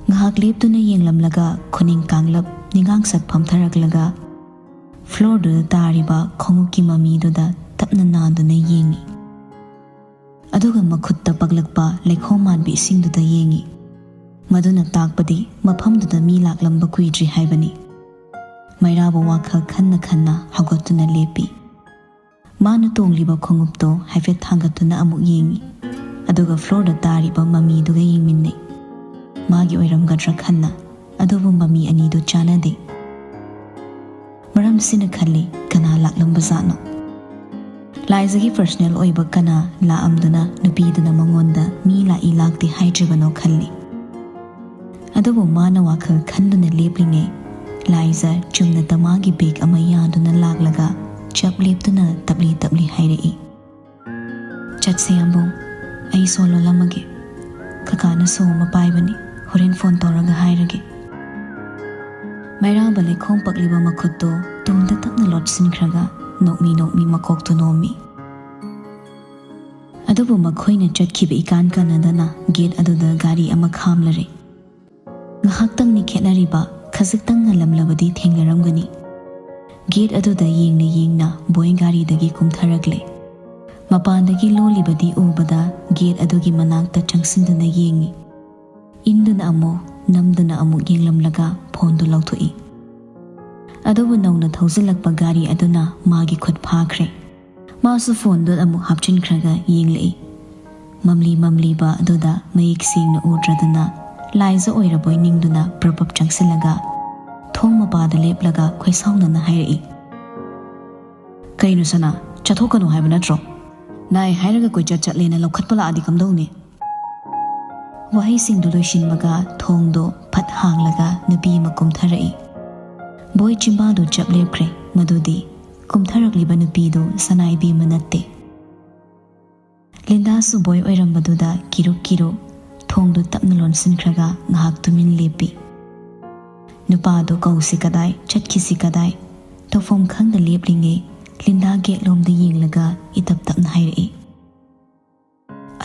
ꯉꯥꯏꯍꯥꯛ ꯂꯦꯞꯇꯨꯅ ꯌꯦꯡꯂꯝꯂꯒ ꯈꯨꯅꯤꯡ ꯀꯥꯡꯂꯞ ꯅꯤꯡꯉꯥꯡꯁꯛ ꯐꯝꯊꯔꯛꯂꯒ ꯐ꯭ꯂꯣꯔꯗꯨꯗ ꯇꯥꯔꯤꯕ ꯈꯣꯡꯎꯞꯀꯤ ꯃꯃꯤꯗꯨꯗ ꯇꯞꯅ ꯅꯥꯟꯗꯨꯅ ꯌꯦꯡꯉꯤ꯫ ꯑꯗꯨꯒ ꯃꯈꯨꯠꯇ ꯄꯛꯂꯛꯄ ꯂꯩꯈꯣꯝ ꯃꯥꯟꯕꯤ ꯏꯁꯤꯡꯗꯨꯗ ꯌꯦꯡꯉꯤ꯫ ꯃꯗꯨꯅ ꯇꯥꯛꯄꯗꯤ ꯃꯐꯝꯗꯨꯗ ꯃꯤ ꯂꯥꯛꯂꯝꯕ ꯀꯨꯏꯗ꯭ꯔꯤ ꯍꯥꯏꯕꯅꯤ꯫ ꯃꯩꯔꯥꯕ ꯋꯥꯈꯜ ꯈꯟꯅ ꯈꯟꯅ ꯍꯧꯒꯠꯇꯨꯅ ꯂꯦꯞꯄꯤ꯫ ꯃꯥꯅ ꯇꯣꯡꯂꯤꯕ ꯈꯣꯡꯎꯞꯇꯣ ꯍꯥꯏꯐꯦꯠ ꯊꯥꯡꯒꯠꯇꯨꯅ ꯑꯃꯨꯛ ꯌꯦꯡꯉꯤ, ꯑꯗꯨꯒ ꯐ꯭ꯂꯣꯔꯗ ꯇꯥꯔꯤꯕ ꯃꯃꯤꯗꯨꯒ ꯌꯦꯡꯃꯤꯟꯅꯩ꯫ ꯃꯥꯒꯤ ꯑꯣꯏꯔꯝꯒꯗ꯭ꯔꯥ ꯈꯟꯅ, ꯑꯗꯨꯕꯨ ꯃꯃꯤ ꯑꯅꯤꯗꯨ ꯆꯥꯟꯅꯗꯦ꯫ ꯃꯔꯝꯁꯤꯅ ꯈꯜꯂꯤ, ꯀꯅꯥ ꯂꯥꯛꯂꯝꯕꯖꯥꯠꯅꯣ? ꯂꯥꯏꯖꯒꯤ ꯄꯔꯁꯅꯦꯜ ꯑꯣꯏꯕ ꯀꯅꯥ ꯂꯥꯛꯑꯝꯗꯨꯅ ꯅꯨꯄꯤꯗꯨꯅ ꯃꯉꯣꯟꯗ ꯃꯤ ꯂꯥꯛꯏ ꯂꯥꯛꯇꯦ ꯍꯥꯏꯗ꯭ꯔꯤꯕꯅꯣ ꯈꯜꯂꯤ꯫ ꯑꯗꯨꯕꯨ ꯃꯥꯅ ꯋꯥꯈꯜ ꯈꯟꯗꯨꯅ ꯂꯦꯞꯂꯤꯉꯩ, ꯂꯥꯏꯖ ꯆꯨꯝꯅꯇ ꯃꯥꯒꯤ ꯕꯦꯒ ꯑꯃ ꯌꯥꯗꯨꯅ ꯂꯥꯛꯂꯒ ꯆꯞ ꯂꯦꯞꯇꯨꯅ ꯇꯞꯂꯤ ꯇꯞꯂꯤ ꯍꯥꯏꯔꯛꯏ, "ꯆꯠꯁꯦ ꯌꯥꯝꯕꯨꯡ, ꯑꯩ ꯁꯣ ꯂꯣꯜꯂꯝꯃꯒꯦ꯫ ꯀꯀꯥꯅ ꯁꯣ ꯑꯃ ꯄꯥꯏꯕꯅꯤ, ꯍꯣꯔꯦꯟ ꯐꯣꯟ ꯇꯧꯔꯒ ꯍꯥꯏꯔꯒꯦ"꯫ ꯃꯩꯔꯥꯕ ꯂꯩꯈꯣꯝ ꯄꯛꯂꯤꯕ ꯃꯈꯨꯠꯇꯣ ꯇꯨꯡꯗ ꯇꯞꯅ ꯂꯣꯠꯁꯤꯟꯈ꯭ꯔꯒ ꯅꯣꯛꯃꯤ ꯅꯣꯛꯃꯤ ꯃꯀꯣꯛꯇꯨ ꯅꯣꯝꯃꯤ꯫ ꯑꯗꯨꯕꯨ ꯃꯈꯣꯏꯅ ꯆꯠꯈꯤꯕ ꯏꯀꯥꯟ ꯀꯥꯟꯅꯗꯅ ꯒꯦꯠ ꯑꯗꯨꯗ ꯒꯥꯔꯤ ꯑꯃ ꯈꯥꯝꯂꯔꯦ꯫ ꯉꯥꯏꯍꯥꯛꯇꯪꯅꯤ ꯈꯦꯠꯅꯔꯤꯕ, ꯈꯖꯤꯛꯇꯪ ꯉꯜꯂꯝꯂꯕꯗꯤ ꯊꯦꯡꯅꯔꯝꯒꯅꯤ꯫ ꯒꯦꯠ ꯑꯗꯨꯗ ꯌꯦꯡꯅ ꯌꯦꯡꯅ ꯕꯣꯏ ꯒꯥꯔꯤꯗꯒꯤ ꯀꯨꯝꯊꯔꯛꯂꯦ꯫ ꯃꯄꯥꯟꯗꯒꯤ ꯂꯣꯜꯂꯤꯕꯗꯤ ꯎꯕꯗ ꯒꯦꯠ ꯑꯗꯨꯒꯤ ꯃꯅꯥꯛꯇ ꯆꯪꯁꯤꯟꯗꯨꯅ ꯌꯦꯡꯉꯤ꯫ ꯏꯟꯗꯨꯅ ꯑꯃꯨꯛ, ꯅꯝꯗꯨꯅ ꯑꯃꯨꯛ ꯌꯦꯡꯂꯝꯂꯒ ꯐꯣꯟꯗꯨ ꯂꯧꯊꯣꯛꯏ꯫ ꯑꯗꯨꯕꯨ ꯅꯧꯅ ꯊꯧꯖꯤꯜꯂꯛꯄ ꯒꯥꯔꯤ ꯑꯗꯨꯅ ꯃꯥꯒꯤ ꯈꯨꯠ ꯐꯥꯈ꯭ꯔꯦ꯫ ꯃꯥꯁꯨ ꯐꯣꯟꯗꯨ ꯑꯃꯨꯛ ꯍꯥꯞꯆꯤꯟꯈ꯭ꯔꯒ ꯌꯦꯡꯂꯛꯏ꯫ ꯃꯝꯂꯤ ꯃꯝꯂꯤꯕ ꯑꯗꯨꯗ ꯃꯌꯦꯛ ꯁꯦꯡꯅ ꯎꯗ꯭ꯔꯗꯨꯅ ꯂꯥꯏꯖ ꯑꯣꯏꯔꯕꯣꯏ ꯅꯤꯡꯗꯨꯅ ꯄ꯭ꯔꯞ ꯄ꯭ꯔꯞ ꯆꯪꯁꯤꯜꯂꯒ ꯊꯣꯡ ꯃꯄꯥꯗ ꯂꯦꯞꯂꯒ ꯈꯣꯏꯁꯥꯎꯅꯅ ꯍꯥꯏꯔꯛꯏ, "ꯀꯩꯅꯣ ꯁꯅꯥ, ꯆꯠꯊꯣꯛꯀꯅꯨ ꯍꯥꯏꯕ ꯅꯠꯇ꯭ꯔꯣ? ꯅꯥꯏ ꯍꯥꯏꯔꯒ ꯀꯣꯏꯆꯠ ꯆꯠꯂꯦꯅ ꯂꯧꯈꯠꯄ ꯂꯥꯛꯑꯗꯤ ꯀꯝꯗꯧꯅꯤ?" ꯋꯥꯍꯩꯁꯤꯡꯗꯨ ꯂꯣꯏꯁꯤꯟꯕꯒ ꯊꯣꯡꯗꯣ ꯐꯠ ꯍꯥꯡꯂꯒ ꯅꯨꯄꯤ ꯑꯃ ꯀꯨꯝꯊꯔꯛꯏ꯫ ꯕꯣꯏ ꯆꯤꯝꯕꯥꯜꯗꯨ ꯆꯞ ꯂꯦꯞꯈ꯭ꯔꯦ꯫ ꯃꯗꯨꯗꯤ ꯀꯨꯝꯊꯔꯛꯂꯤꯕ ꯅꯨꯄꯤꯗꯨ ꯁꯅꯥꯏꯕꯦꯝꯃ ꯅꯠꯇꯦ꯫ ꯂꯤꯟꯗꯥꯁꯨ ꯕꯣꯏ ꯑꯣꯏꯔꯝꯕꯗꯨꯗ ꯀꯤꯔꯨꯛ ꯀꯤꯔꯨꯛ ꯊꯣꯡꯗꯨ ꯇꯞꯅ ꯂꯣꯟꯁꯤꯟꯈ꯭ꯔꯒ ꯉꯥꯏꯍꯥꯛ ꯇꯨꯃꯤꯟ ꯂꯦꯞꯄꯤ꯫ ꯅꯨꯄꯥꯗꯨ ꯀꯧꯁꯤ ꯀꯗꯥꯏ, ꯆꯠꯈꯤꯁꯤ ꯀꯗꯥꯏ, ꯇꯧꯐꯝ ꯈꯪꯗ ꯂꯦꯞꯂꯤꯉꯩ ꯂꯤꯟꯗꯥ ꯒꯦꯠꯂꯣꯝꯗ ꯌꯦꯡꯂꯒ ꯏꯇꯞ ꯇꯞꯅ ꯍꯥꯏꯔꯛꯏ,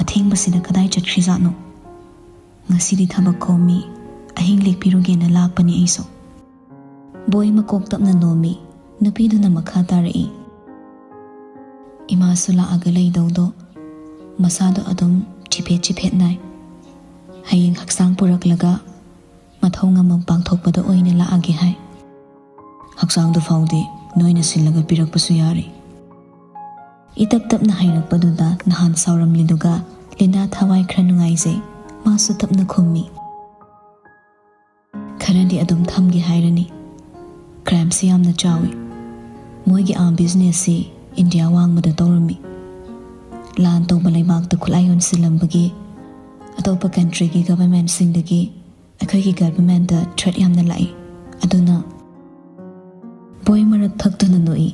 "ꯑꯊꯦꯡꯕꯁꯤꯗ ꯀꯗꯥꯏ ꯆꯠꯈ꯭ꯔꯤꯖꯥꯠꯅꯣ? ꯉꯁꯤꯗꯤ ꯊꯕꯛ ꯀꯣꯝꯃꯤ, ꯑꯍꯤꯡ ꯂꯦꯛꯄꯤꯔꯨꯒꯦꯅ ꯂꯥꯛꯄꯅꯤ ꯑꯩꯁꯨ"꯫ ꯕꯣꯏ ꯃꯀꯣꯛ ꯇꯞꯅ ꯅꯣꯝꯃꯤ꯫ ꯅꯨꯄꯤꯗꯨꯅ ꯃꯈꯥ ꯇꯥꯔꯛꯏ, "ꯏꯃꯥꯁꯨ ꯂꯥꯛꯑꯒ ꯂꯩꯗꯧꯗꯣ, ꯃꯁꯥꯗꯣ ꯑꯗꯨꯝ ꯆꯤꯐꯦꯠ ꯆꯤꯐꯦꯠ ꯅꯥꯏ꯫ ꯍꯌꯦꯡ ꯍꯛꯆꯥꯡ ꯄꯨꯔꯛꯂꯒ ꯃꯊꯧ ꯉꯝꯃꯝ ꯄꯥꯡꯊꯣꯛꯄꯗ ꯑꯣꯏꯅ ꯂꯥꯛꯑꯒꯦ ꯍꯥꯏ꯫ ꯍꯛꯆꯥꯡꯗꯨ ꯐꯥꯎꯗꯤ ꯅꯣꯏꯅ ꯁꯤꯜꯂꯒ ꯄꯤꯔꯛꯄꯁꯨ ꯌꯥꯔꯤ"꯫ ꯏꯇꯞ ꯇꯞꯅ ꯍꯥꯏꯔꯛꯄꯗꯨꯗ ꯅꯍꯥꯟ ꯁꯥꯎꯔꯝꯂꯤꯗꯨꯒ ꯂꯤꯟꯗꯥ ꯊꯋꯥꯏ ꯈꯔ ꯅꯨꯡꯉꯥꯏꯖꯩ꯫ ꯃꯥꯁꯨ ꯇꯞꯅ ꯈꯨꯝꯃꯤ, "ꯈꯔꯗꯤ ꯑꯗꯨꯝ ꯊꯝꯒꯦ ꯍꯥꯏꯔꯅꯤ꯫ ꯀ꯭ꯔꯥꯏꯝꯁꯤ ꯌꯥꯝꯅ ꯆꯥꯎꯏ꯫ ꯃꯣꯏꯒꯤ ꯑꯥ ꯕꯤꯖꯤꯅꯦꯁꯁꯤ ꯏꯟꯗꯤꯌꯥ ꯋꯥꯡꯃꯗ ꯇꯧꯔꯝꯃꯤ꯫ ꯂꯥꯟ ꯇꯧꯕ ꯂꯩꯕꯥꯛꯇ ꯈꯨꯠꯂꯥꯏ ꯌꯣꯟꯁꯤꯜꯂꯝꯕꯒꯤ ꯑꯇꯣꯞꯄ ꯀꯟꯇ꯭ꯔꯤꯒꯤ ꯒꯚꯔꯟꯃꯦꯟꯠꯁꯤꯡꯗꯒꯤ ꯑꯩꯈꯣꯏꯒꯤ ꯒꯚꯔꯟꯃꯦꯟꯠꯇ ꯊ꯭ꯔꯦꯠ ꯌꯥꯝꯅ ꯂꯥꯛꯏ꯫ ꯑꯗꯨꯅ ꯕꯣꯏ ꯃꯔꯛ ꯊꯛꯇꯨꯅ ꯅꯣꯛꯏ꯫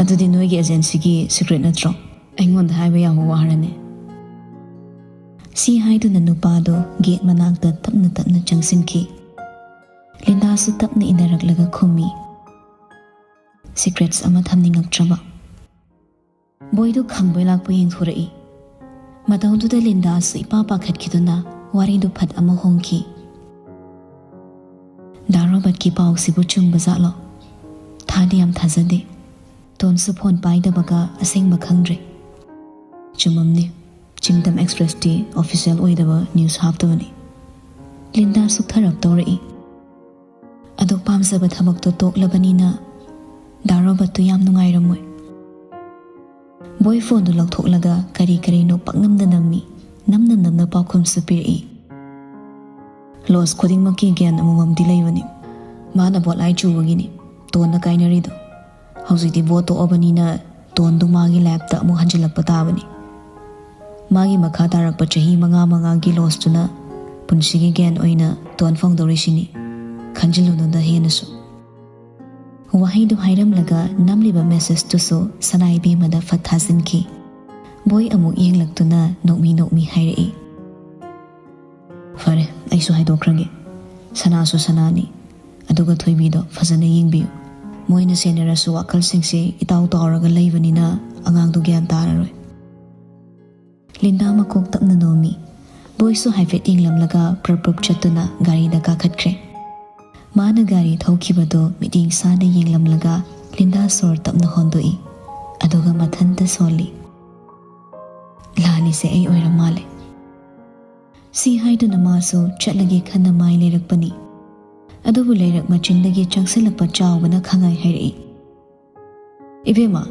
"ꯑꯗꯨꯗꯤ ꯅꯣꯏꯒꯤ ꯑꯦꯖꯦꯟꯁꯤꯒꯤ ꯁꯤꯀ꯭ꯔꯦꯠ ꯅꯠꯇ꯭ꯔꯣ? ꯑꯩꯉꯣꯟꯗ ꯍꯥꯏꯕ ꯌꯥꯕ ꯋꯥꯔꯅꯦ?" ꯁꯤ ꯍꯥꯏꯗꯨꯅ ꯅꯨꯄꯥꯗꯣ ꯒꯦꯠ ꯃꯅꯥꯛꯇ ꯇꯞꯅ ꯇꯞꯅ ꯆꯪꯁꯤꯟꯈꯤ꯫ ꯂꯤꯟꯗꯥꯁꯨ ꯇꯞꯅ ꯏꯟꯅꯔꯛꯂꯒ ꯈꯨꯝꯃꯤ, "ꯁꯤꯀ꯭ꯔꯦꯠꯁ ꯑꯃ ꯊꯝꯅꯤꯡꯉꯛꯇ꯭ꯔꯕ?" ꯕꯣꯏꯗꯨ ꯈꯪꯕꯣꯏ ꯂꯥꯛꯄꯣꯏ ꯌꯦꯡꯊꯣꯔꯛꯏ꯫ ꯃꯇꯧꯗꯨꯗ ꯂꯤꯟꯗꯥꯁꯨ ꯏꯄꯥ ꯄꯥꯈꯠꯈꯤꯗꯨꯅ ꯋꯥꯔꯤꯗꯨ ꯐꯠ ꯑꯃ ꯍꯣꯡꯈꯤ꯫ "ꯗꯥ ꯔꯣꯕꯔꯠꯀꯤ ꯄꯥꯎꯁꯤꯕꯨ ꯆꯨꯝꯕ ꯖꯥꯠꯂꯣ? ꯊꯥꯗꯤ ꯌꯥꯝ ꯊꯥꯖꯗꯦ꯫ ꯇꯣꯟꯁꯨ ꯐꯣꯟ ꯄꯥꯏꯗꯕꯒ ꯑꯁꯦꯡꯕ ꯈꯪꯗ꯭ꯔꯦ꯫" "ꯆꯨꯝꯃꯝꯅꯤ꯫ ꯆꯤꯡꯗꯝ ꯑꯦꯛꯁꯄ꯭ꯔꯦꯁꯇꯤ ꯑꯣꯐꯤꯁꯤꯌꯦꯜ ꯑꯣꯏꯗꯕ ꯅ꯭ꯌꯨꯁ ꯍꯥꯞꯇꯕꯅꯤ꯫" ꯂꯤꯟꯗꯥ ꯁꯨꯛꯊꯔꯞ ꯇꯧꯔꯛꯏ꯫ "ꯑꯗꯨ ꯄꯥꯝꯖꯕ ꯊꯕꯛꯇꯣ ꯇꯣꯛꯂꯕꯅꯤꯅ ꯗꯥ ꯔꯣꯕꯔꯠꯇꯨ ꯌꯥꯝ ꯅꯨꯡꯉꯥꯏꯔꯝꯃꯣꯏ꯫" ꯕꯣꯏ ꯐꯣꯟꯗꯨ ꯂꯧꯊꯣꯛꯂꯒ ꯀꯔꯤ ꯀꯔꯤꯅꯣ ꯄꯪꯅꯝꯗ ꯅꯝꯃꯤ꯫ ꯅꯝꯅ ꯅꯝꯅ ꯄꯥꯎꯈꯨꯝꯁꯨ ꯄꯤꯔꯛꯏ꯫ "ꯂꯣꯁ ꯈꯨꯗꯤꯡꯃꯛꯀꯤ ꯒꯦꯟ ꯑꯃꯃꯝꯗꯤ ꯂꯩꯕꯅꯤ꯫ ꯃꯥꯅ ꯕꯣꯠꯂꯥꯏ ꯆꯨꯕꯒꯤꯅꯤ ꯇꯣꯟꯅ ꯀꯥꯏꯅꯔꯤꯗꯣ꯫ ꯍꯧꯖꯤꯛꯇꯤ ꯕꯣꯠ ꯇꯣꯛꯑꯕꯅꯤꯅ ꯇꯣꯟꯗꯨ ꯃꯥꯒꯤ ꯂꯥꯏꯐꯇ ꯑꯃꯨꯛ ꯍꯟꯖꯤꯜꯂꯛꯄ ꯇꯥꯕꯅꯤ꯫ ꯃꯥꯒꯤ ꯃꯈꯥ ꯇꯥꯔꯛꯄ ꯆꯍꯤ ꯃꯉꯥ ꯃꯉꯥꯒꯤ ꯂꯣꯁꯇꯨꯅ ꯄꯨꯟꯁꯤꯒꯤ ꯒꯦꯟ ꯑꯣꯏꯅ ꯇꯣꯟ ꯐꯪꯗꯧꯔꯤꯁꯤꯅꯤ꯫ ꯈꯟꯖꯤꯜꯂꯨꯅꯨꯗ ꯍꯦꯟꯅꯁꯨ꯫" ꯋꯥꯍꯩꯗꯨ ꯍꯥꯏꯔꯝꯂꯒ ꯅꯝꯂꯤꯕ ꯃꯦꯁꯦꯖꯇꯨꯁꯨ ꯁꯅꯥ ꯏꯕꯦꯝꯃꯗ ꯐꯠ ꯊꯥꯖꯤꯟꯈꯤ꯫ ꯕꯣꯏ ꯑꯃꯨꯛ ꯌꯦꯡꯂꯛꯇꯨꯅ ꯅꯣꯛꯃꯤ ꯅꯣꯛꯃꯤ ꯍꯥꯏꯔꯛꯏ, "ꯐꯔꯦ, ꯑꯩꯁꯨ ꯍꯥꯏꯗꯣꯛꯈ꯭ꯔꯒꯦ꯫ ꯁꯅꯥꯁꯨ ꯁꯅꯥꯅꯤ꯫ ꯑꯗꯨꯒ ꯊꯣꯏꯕꯤꯗꯣ ꯐꯖꯅ ꯌꯦꯡꯕꯤꯌꯨ꯫ ꯃꯣꯏꯅ ꯁꯦꯟꯅꯔꯁꯨ ꯋꯥꯈꯜꯁꯤꯡꯁꯦ ꯏꯇꯥꯎ ꯇꯥꯎꯔꯒ ꯂꯩꯕꯅꯤꯅ ꯑꯉꯥꯡꯗꯣ ꯒ꯭ꯌꯥꯟ ꯇꯥꯔꯔꯣꯏ꯫" ꯂꯤꯟꯗꯥ ꯃꯀꯣꯛ ꯇꯞꯅ ꯅꯣꯝꯃꯤ꯫ ꯕꯣꯏꯁꯨ ꯍꯥꯏꯐꯦꯠ ꯌꯦꯡꯂꯝꯂꯒ ꯄ꯭ꯔꯞ ꯄ꯭ꯔꯞ ꯆꯠꯇꯨꯅ ꯒꯥꯔꯤꯗ ꯀꯥꯈꯠꯈ꯭ꯔꯦ꯫ ꯃꯥꯅ ꯒꯥꯔꯤ ꯊꯧꯈꯤꯕꯗꯨ ꯃꯤꯠꯌꯦꯡ ꯁꯥꯅ ꯌꯦꯡꯂꯝꯂꯒ ꯂꯤꯟꯗꯥ ꯁꯣꯔ ꯇꯞꯅ ꯍꯣꯟꯗꯣꯛꯏ꯫ ꯑꯗꯨꯒ ꯃꯊꯟꯇ ꯁꯣꯜꯂꯤ, "ꯂꯥꯜꯂꯤꯁꯦ ꯑꯩ ꯑꯣꯏꯔ ꯃꯥꯜꯂꯦ꯫" ꯁꯤ ꯍꯥꯏꯗꯨꯅ ꯃꯥꯁꯨ ꯆꯠꯂꯒꯦ ꯈꯟꯅ ꯃꯥꯏ ꯂꯩꯔꯛꯄꯅꯤ꯫ ꯑꯗꯨꯕꯨ ꯂꯩꯔꯛ ꯃꯆꯤꯟꯗꯒꯤ ꯆꯪꯁꯤꯜꯂꯛꯄ ꯆꯥꯎꯕꯅ ꯈꯪꯉꯥꯏ ꯍꯥꯏꯔꯛꯏ, "ꯏꯕꯦꯝꯃ,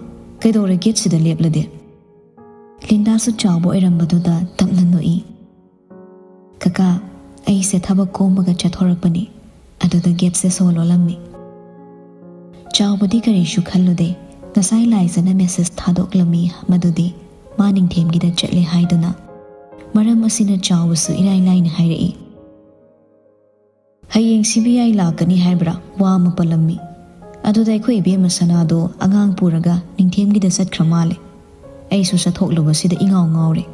ꯀꯩꯗꯧꯔꯦ ꯒꯦꯠꯁꯤꯗ ꯂꯦꯞꯂꯗꯤ?" ꯂꯤꯟꯗꯥꯁꯨ ꯆꯥꯎꯕ ꯑꯣꯏꯔꯝꯕꯗꯨꯗ ꯇꯞꯅ ꯅꯣꯛꯏ꯫ "ꯀꯀꯥ, ꯑꯩꯁꯦ ꯊꯕꯛ ꯀꯣꯝꯕꯒ ꯆꯠꯊꯣꯔꯛꯄꯅꯤ, ꯑꯗꯨꯗ ꯒꯦꯠꯁꯦ ꯁꯣ ꯂꯣꯜꯂꯝꯃꯤ꯫" ꯆꯥꯎꯕꯗꯤ ꯀꯔꯤꯁꯨ ꯈꯜꯂꯨꯗꯦ, ꯉꯁꯥꯏ ꯂꯥꯏꯖꯅ ꯃꯦꯁꯦꯖ ꯊꯥꯗꯣꯛꯂꯝꯃꯤ, ꯃꯗꯨꯗꯤ ꯃꯥ ꯅꯤꯡꯊꯦꯝꯒꯤꯗ ꯆꯠꯂꯦ ꯍꯥꯏꯗꯨꯅ꯫ ꯃꯔꯝ ꯑꯁꯤꯅ ꯆꯥꯎꯕꯁꯨ ꯏꯔꯥꯏ ꯂꯥꯏꯅ ꯍꯥꯏꯔꯛꯏ, "ꯍꯌꯦꯡ ꯁꯤ ꯕꯤ ꯑꯥꯏ ꯂꯥꯛꯀꯅꯤ ꯍꯥꯏꯕ꯭ꯔꯥ?" ꯋꯥ ꯑꯃ ꯄꯜꯂꯝꯃꯤ꯫ ꯑꯗꯨꯗ ꯑꯩꯈꯣꯏ ꯏꯕꯦꯝꯃ ꯁꯅꯥꯗꯣ ꯑꯉꯥꯡ ꯄꯨꯔꯒ ꯅꯤꯡꯊꯦꯝꯒꯤꯗ ꯆꯠꯈ꯭ꯔ ꯃꯥꯜꯂꯦ꯫ ꯑꯩꯁꯨ ꯆꯠꯊꯣꯛꯂꯨꯕꯁꯤꯗ ꯏꯉꯥꯎ ꯉꯥꯎꯔꯦ꯫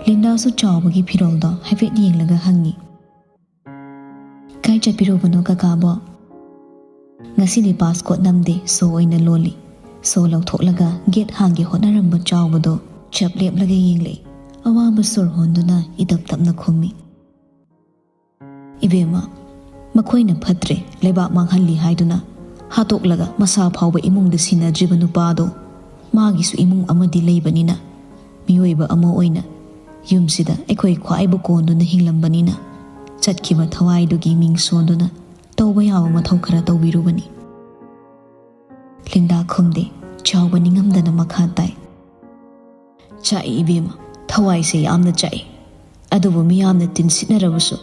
ꯂꯤꯟꯗꯥꯁꯨ ꯆꯥꯎꯕꯒꯤ ꯐꯤꯔꯣꯜꯗꯣ ꯍꯥꯏꯐꯦꯠ ꯌꯦꯡꯂꯒ ꯍꯪꯉꯤ, "ꯀꯥꯏ ꯆꯠꯄꯤꯔꯨꯕꯅꯣ ꯀꯀꯥꯕꯣ?" "ꯉꯁꯤꯗꯤ ꯄꯥꯁꯀꯣꯠ ꯅꯝꯗꯦ, ꯁꯣ ꯑꯣꯏꯅ ꯂꯣꯜꯂꯤ꯫" ꯁꯣ ꯂꯧꯊꯣꯛꯂꯒ ꯒꯦꯠ ꯍꯥꯡꯒꯦ ꯍꯣꯠꯅꯔꯝꯕ ꯆꯥꯎꯕꯗꯣ ꯆꯞ ꯂꯦꯞꯂꯒ ꯌꯦꯡꯂꯛꯏ꯫ ꯑꯋꯥꯕ ꯁꯣꯔ ꯍꯣꯟꯗꯨꯅ ꯏꯇꯞ ꯇꯞꯅ ꯈꯨꯝꯃꯤ, "ꯏꯕꯦꯝꯃ, ꯃꯈꯣꯏꯅ ꯐꯠꯇ꯭ꯔꯦ, ꯂꯩꯕꯥꯛ ꯃꯥꯡꯍꯜꯂꯤ ꯍꯥꯏꯗꯨꯅ ꯍꯥꯠꯇꯣꯛꯂꯒ ꯃꯁꯥ ꯐꯥꯎꯕ ꯏꯃꯨꯡꯗ ꯁꯤꯟꯅꯗ꯭ꯔꯤꯕ ꯅꯨꯄꯥꯗꯣ, ꯃꯥꯒꯤꯁꯨ ꯏꯃꯨꯡ ꯑꯃꯗꯤ ꯂꯩꯕꯅꯤꯅ, ꯃꯤꯑꯣꯏꯕ ꯑꯃ ꯑꯣꯏꯅ ꯌꯨꯝꯁꯤꯗ ꯑꯩꯈꯣꯏ ꯈ꯭ꯋꯥꯏꯕꯨ ꯀꯣꯟꯗꯨꯅ ꯍꯤꯡꯂꯝꯕꯅꯤꯅ, ꯆꯠꯈꯤꯕ ꯊꯋꯥꯏꯗꯨꯒꯤ ꯃꯤꯡ ꯁꯣꯟꯗꯨꯅ ꯇꯧꯕ ꯌꯥꯕ ꯃꯊꯧ ꯈꯔ ꯇꯧꯕꯤꯔꯨꯕꯅꯤ꯫" ꯂꯤꯟꯗꯥ ꯈꯨꯝꯗꯦ꯫ ꯆꯥꯎꯕ ꯅꯤꯡꯉꯝꯗꯅ ꯃꯈꯥ ꯇꯥꯏ, "ꯆꯥꯛꯏ ꯏꯕꯦꯝꯃ, ꯊꯋꯥꯏꯁꯦ ꯌꯥꯝꯅ ꯆꯥꯛꯏ꯫ ꯑꯗꯨꯕꯨ ꯃꯤꯌꯥꯝꯅ ꯇꯤꯟꯁꯤꯠꯅꯔꯕꯁꯨ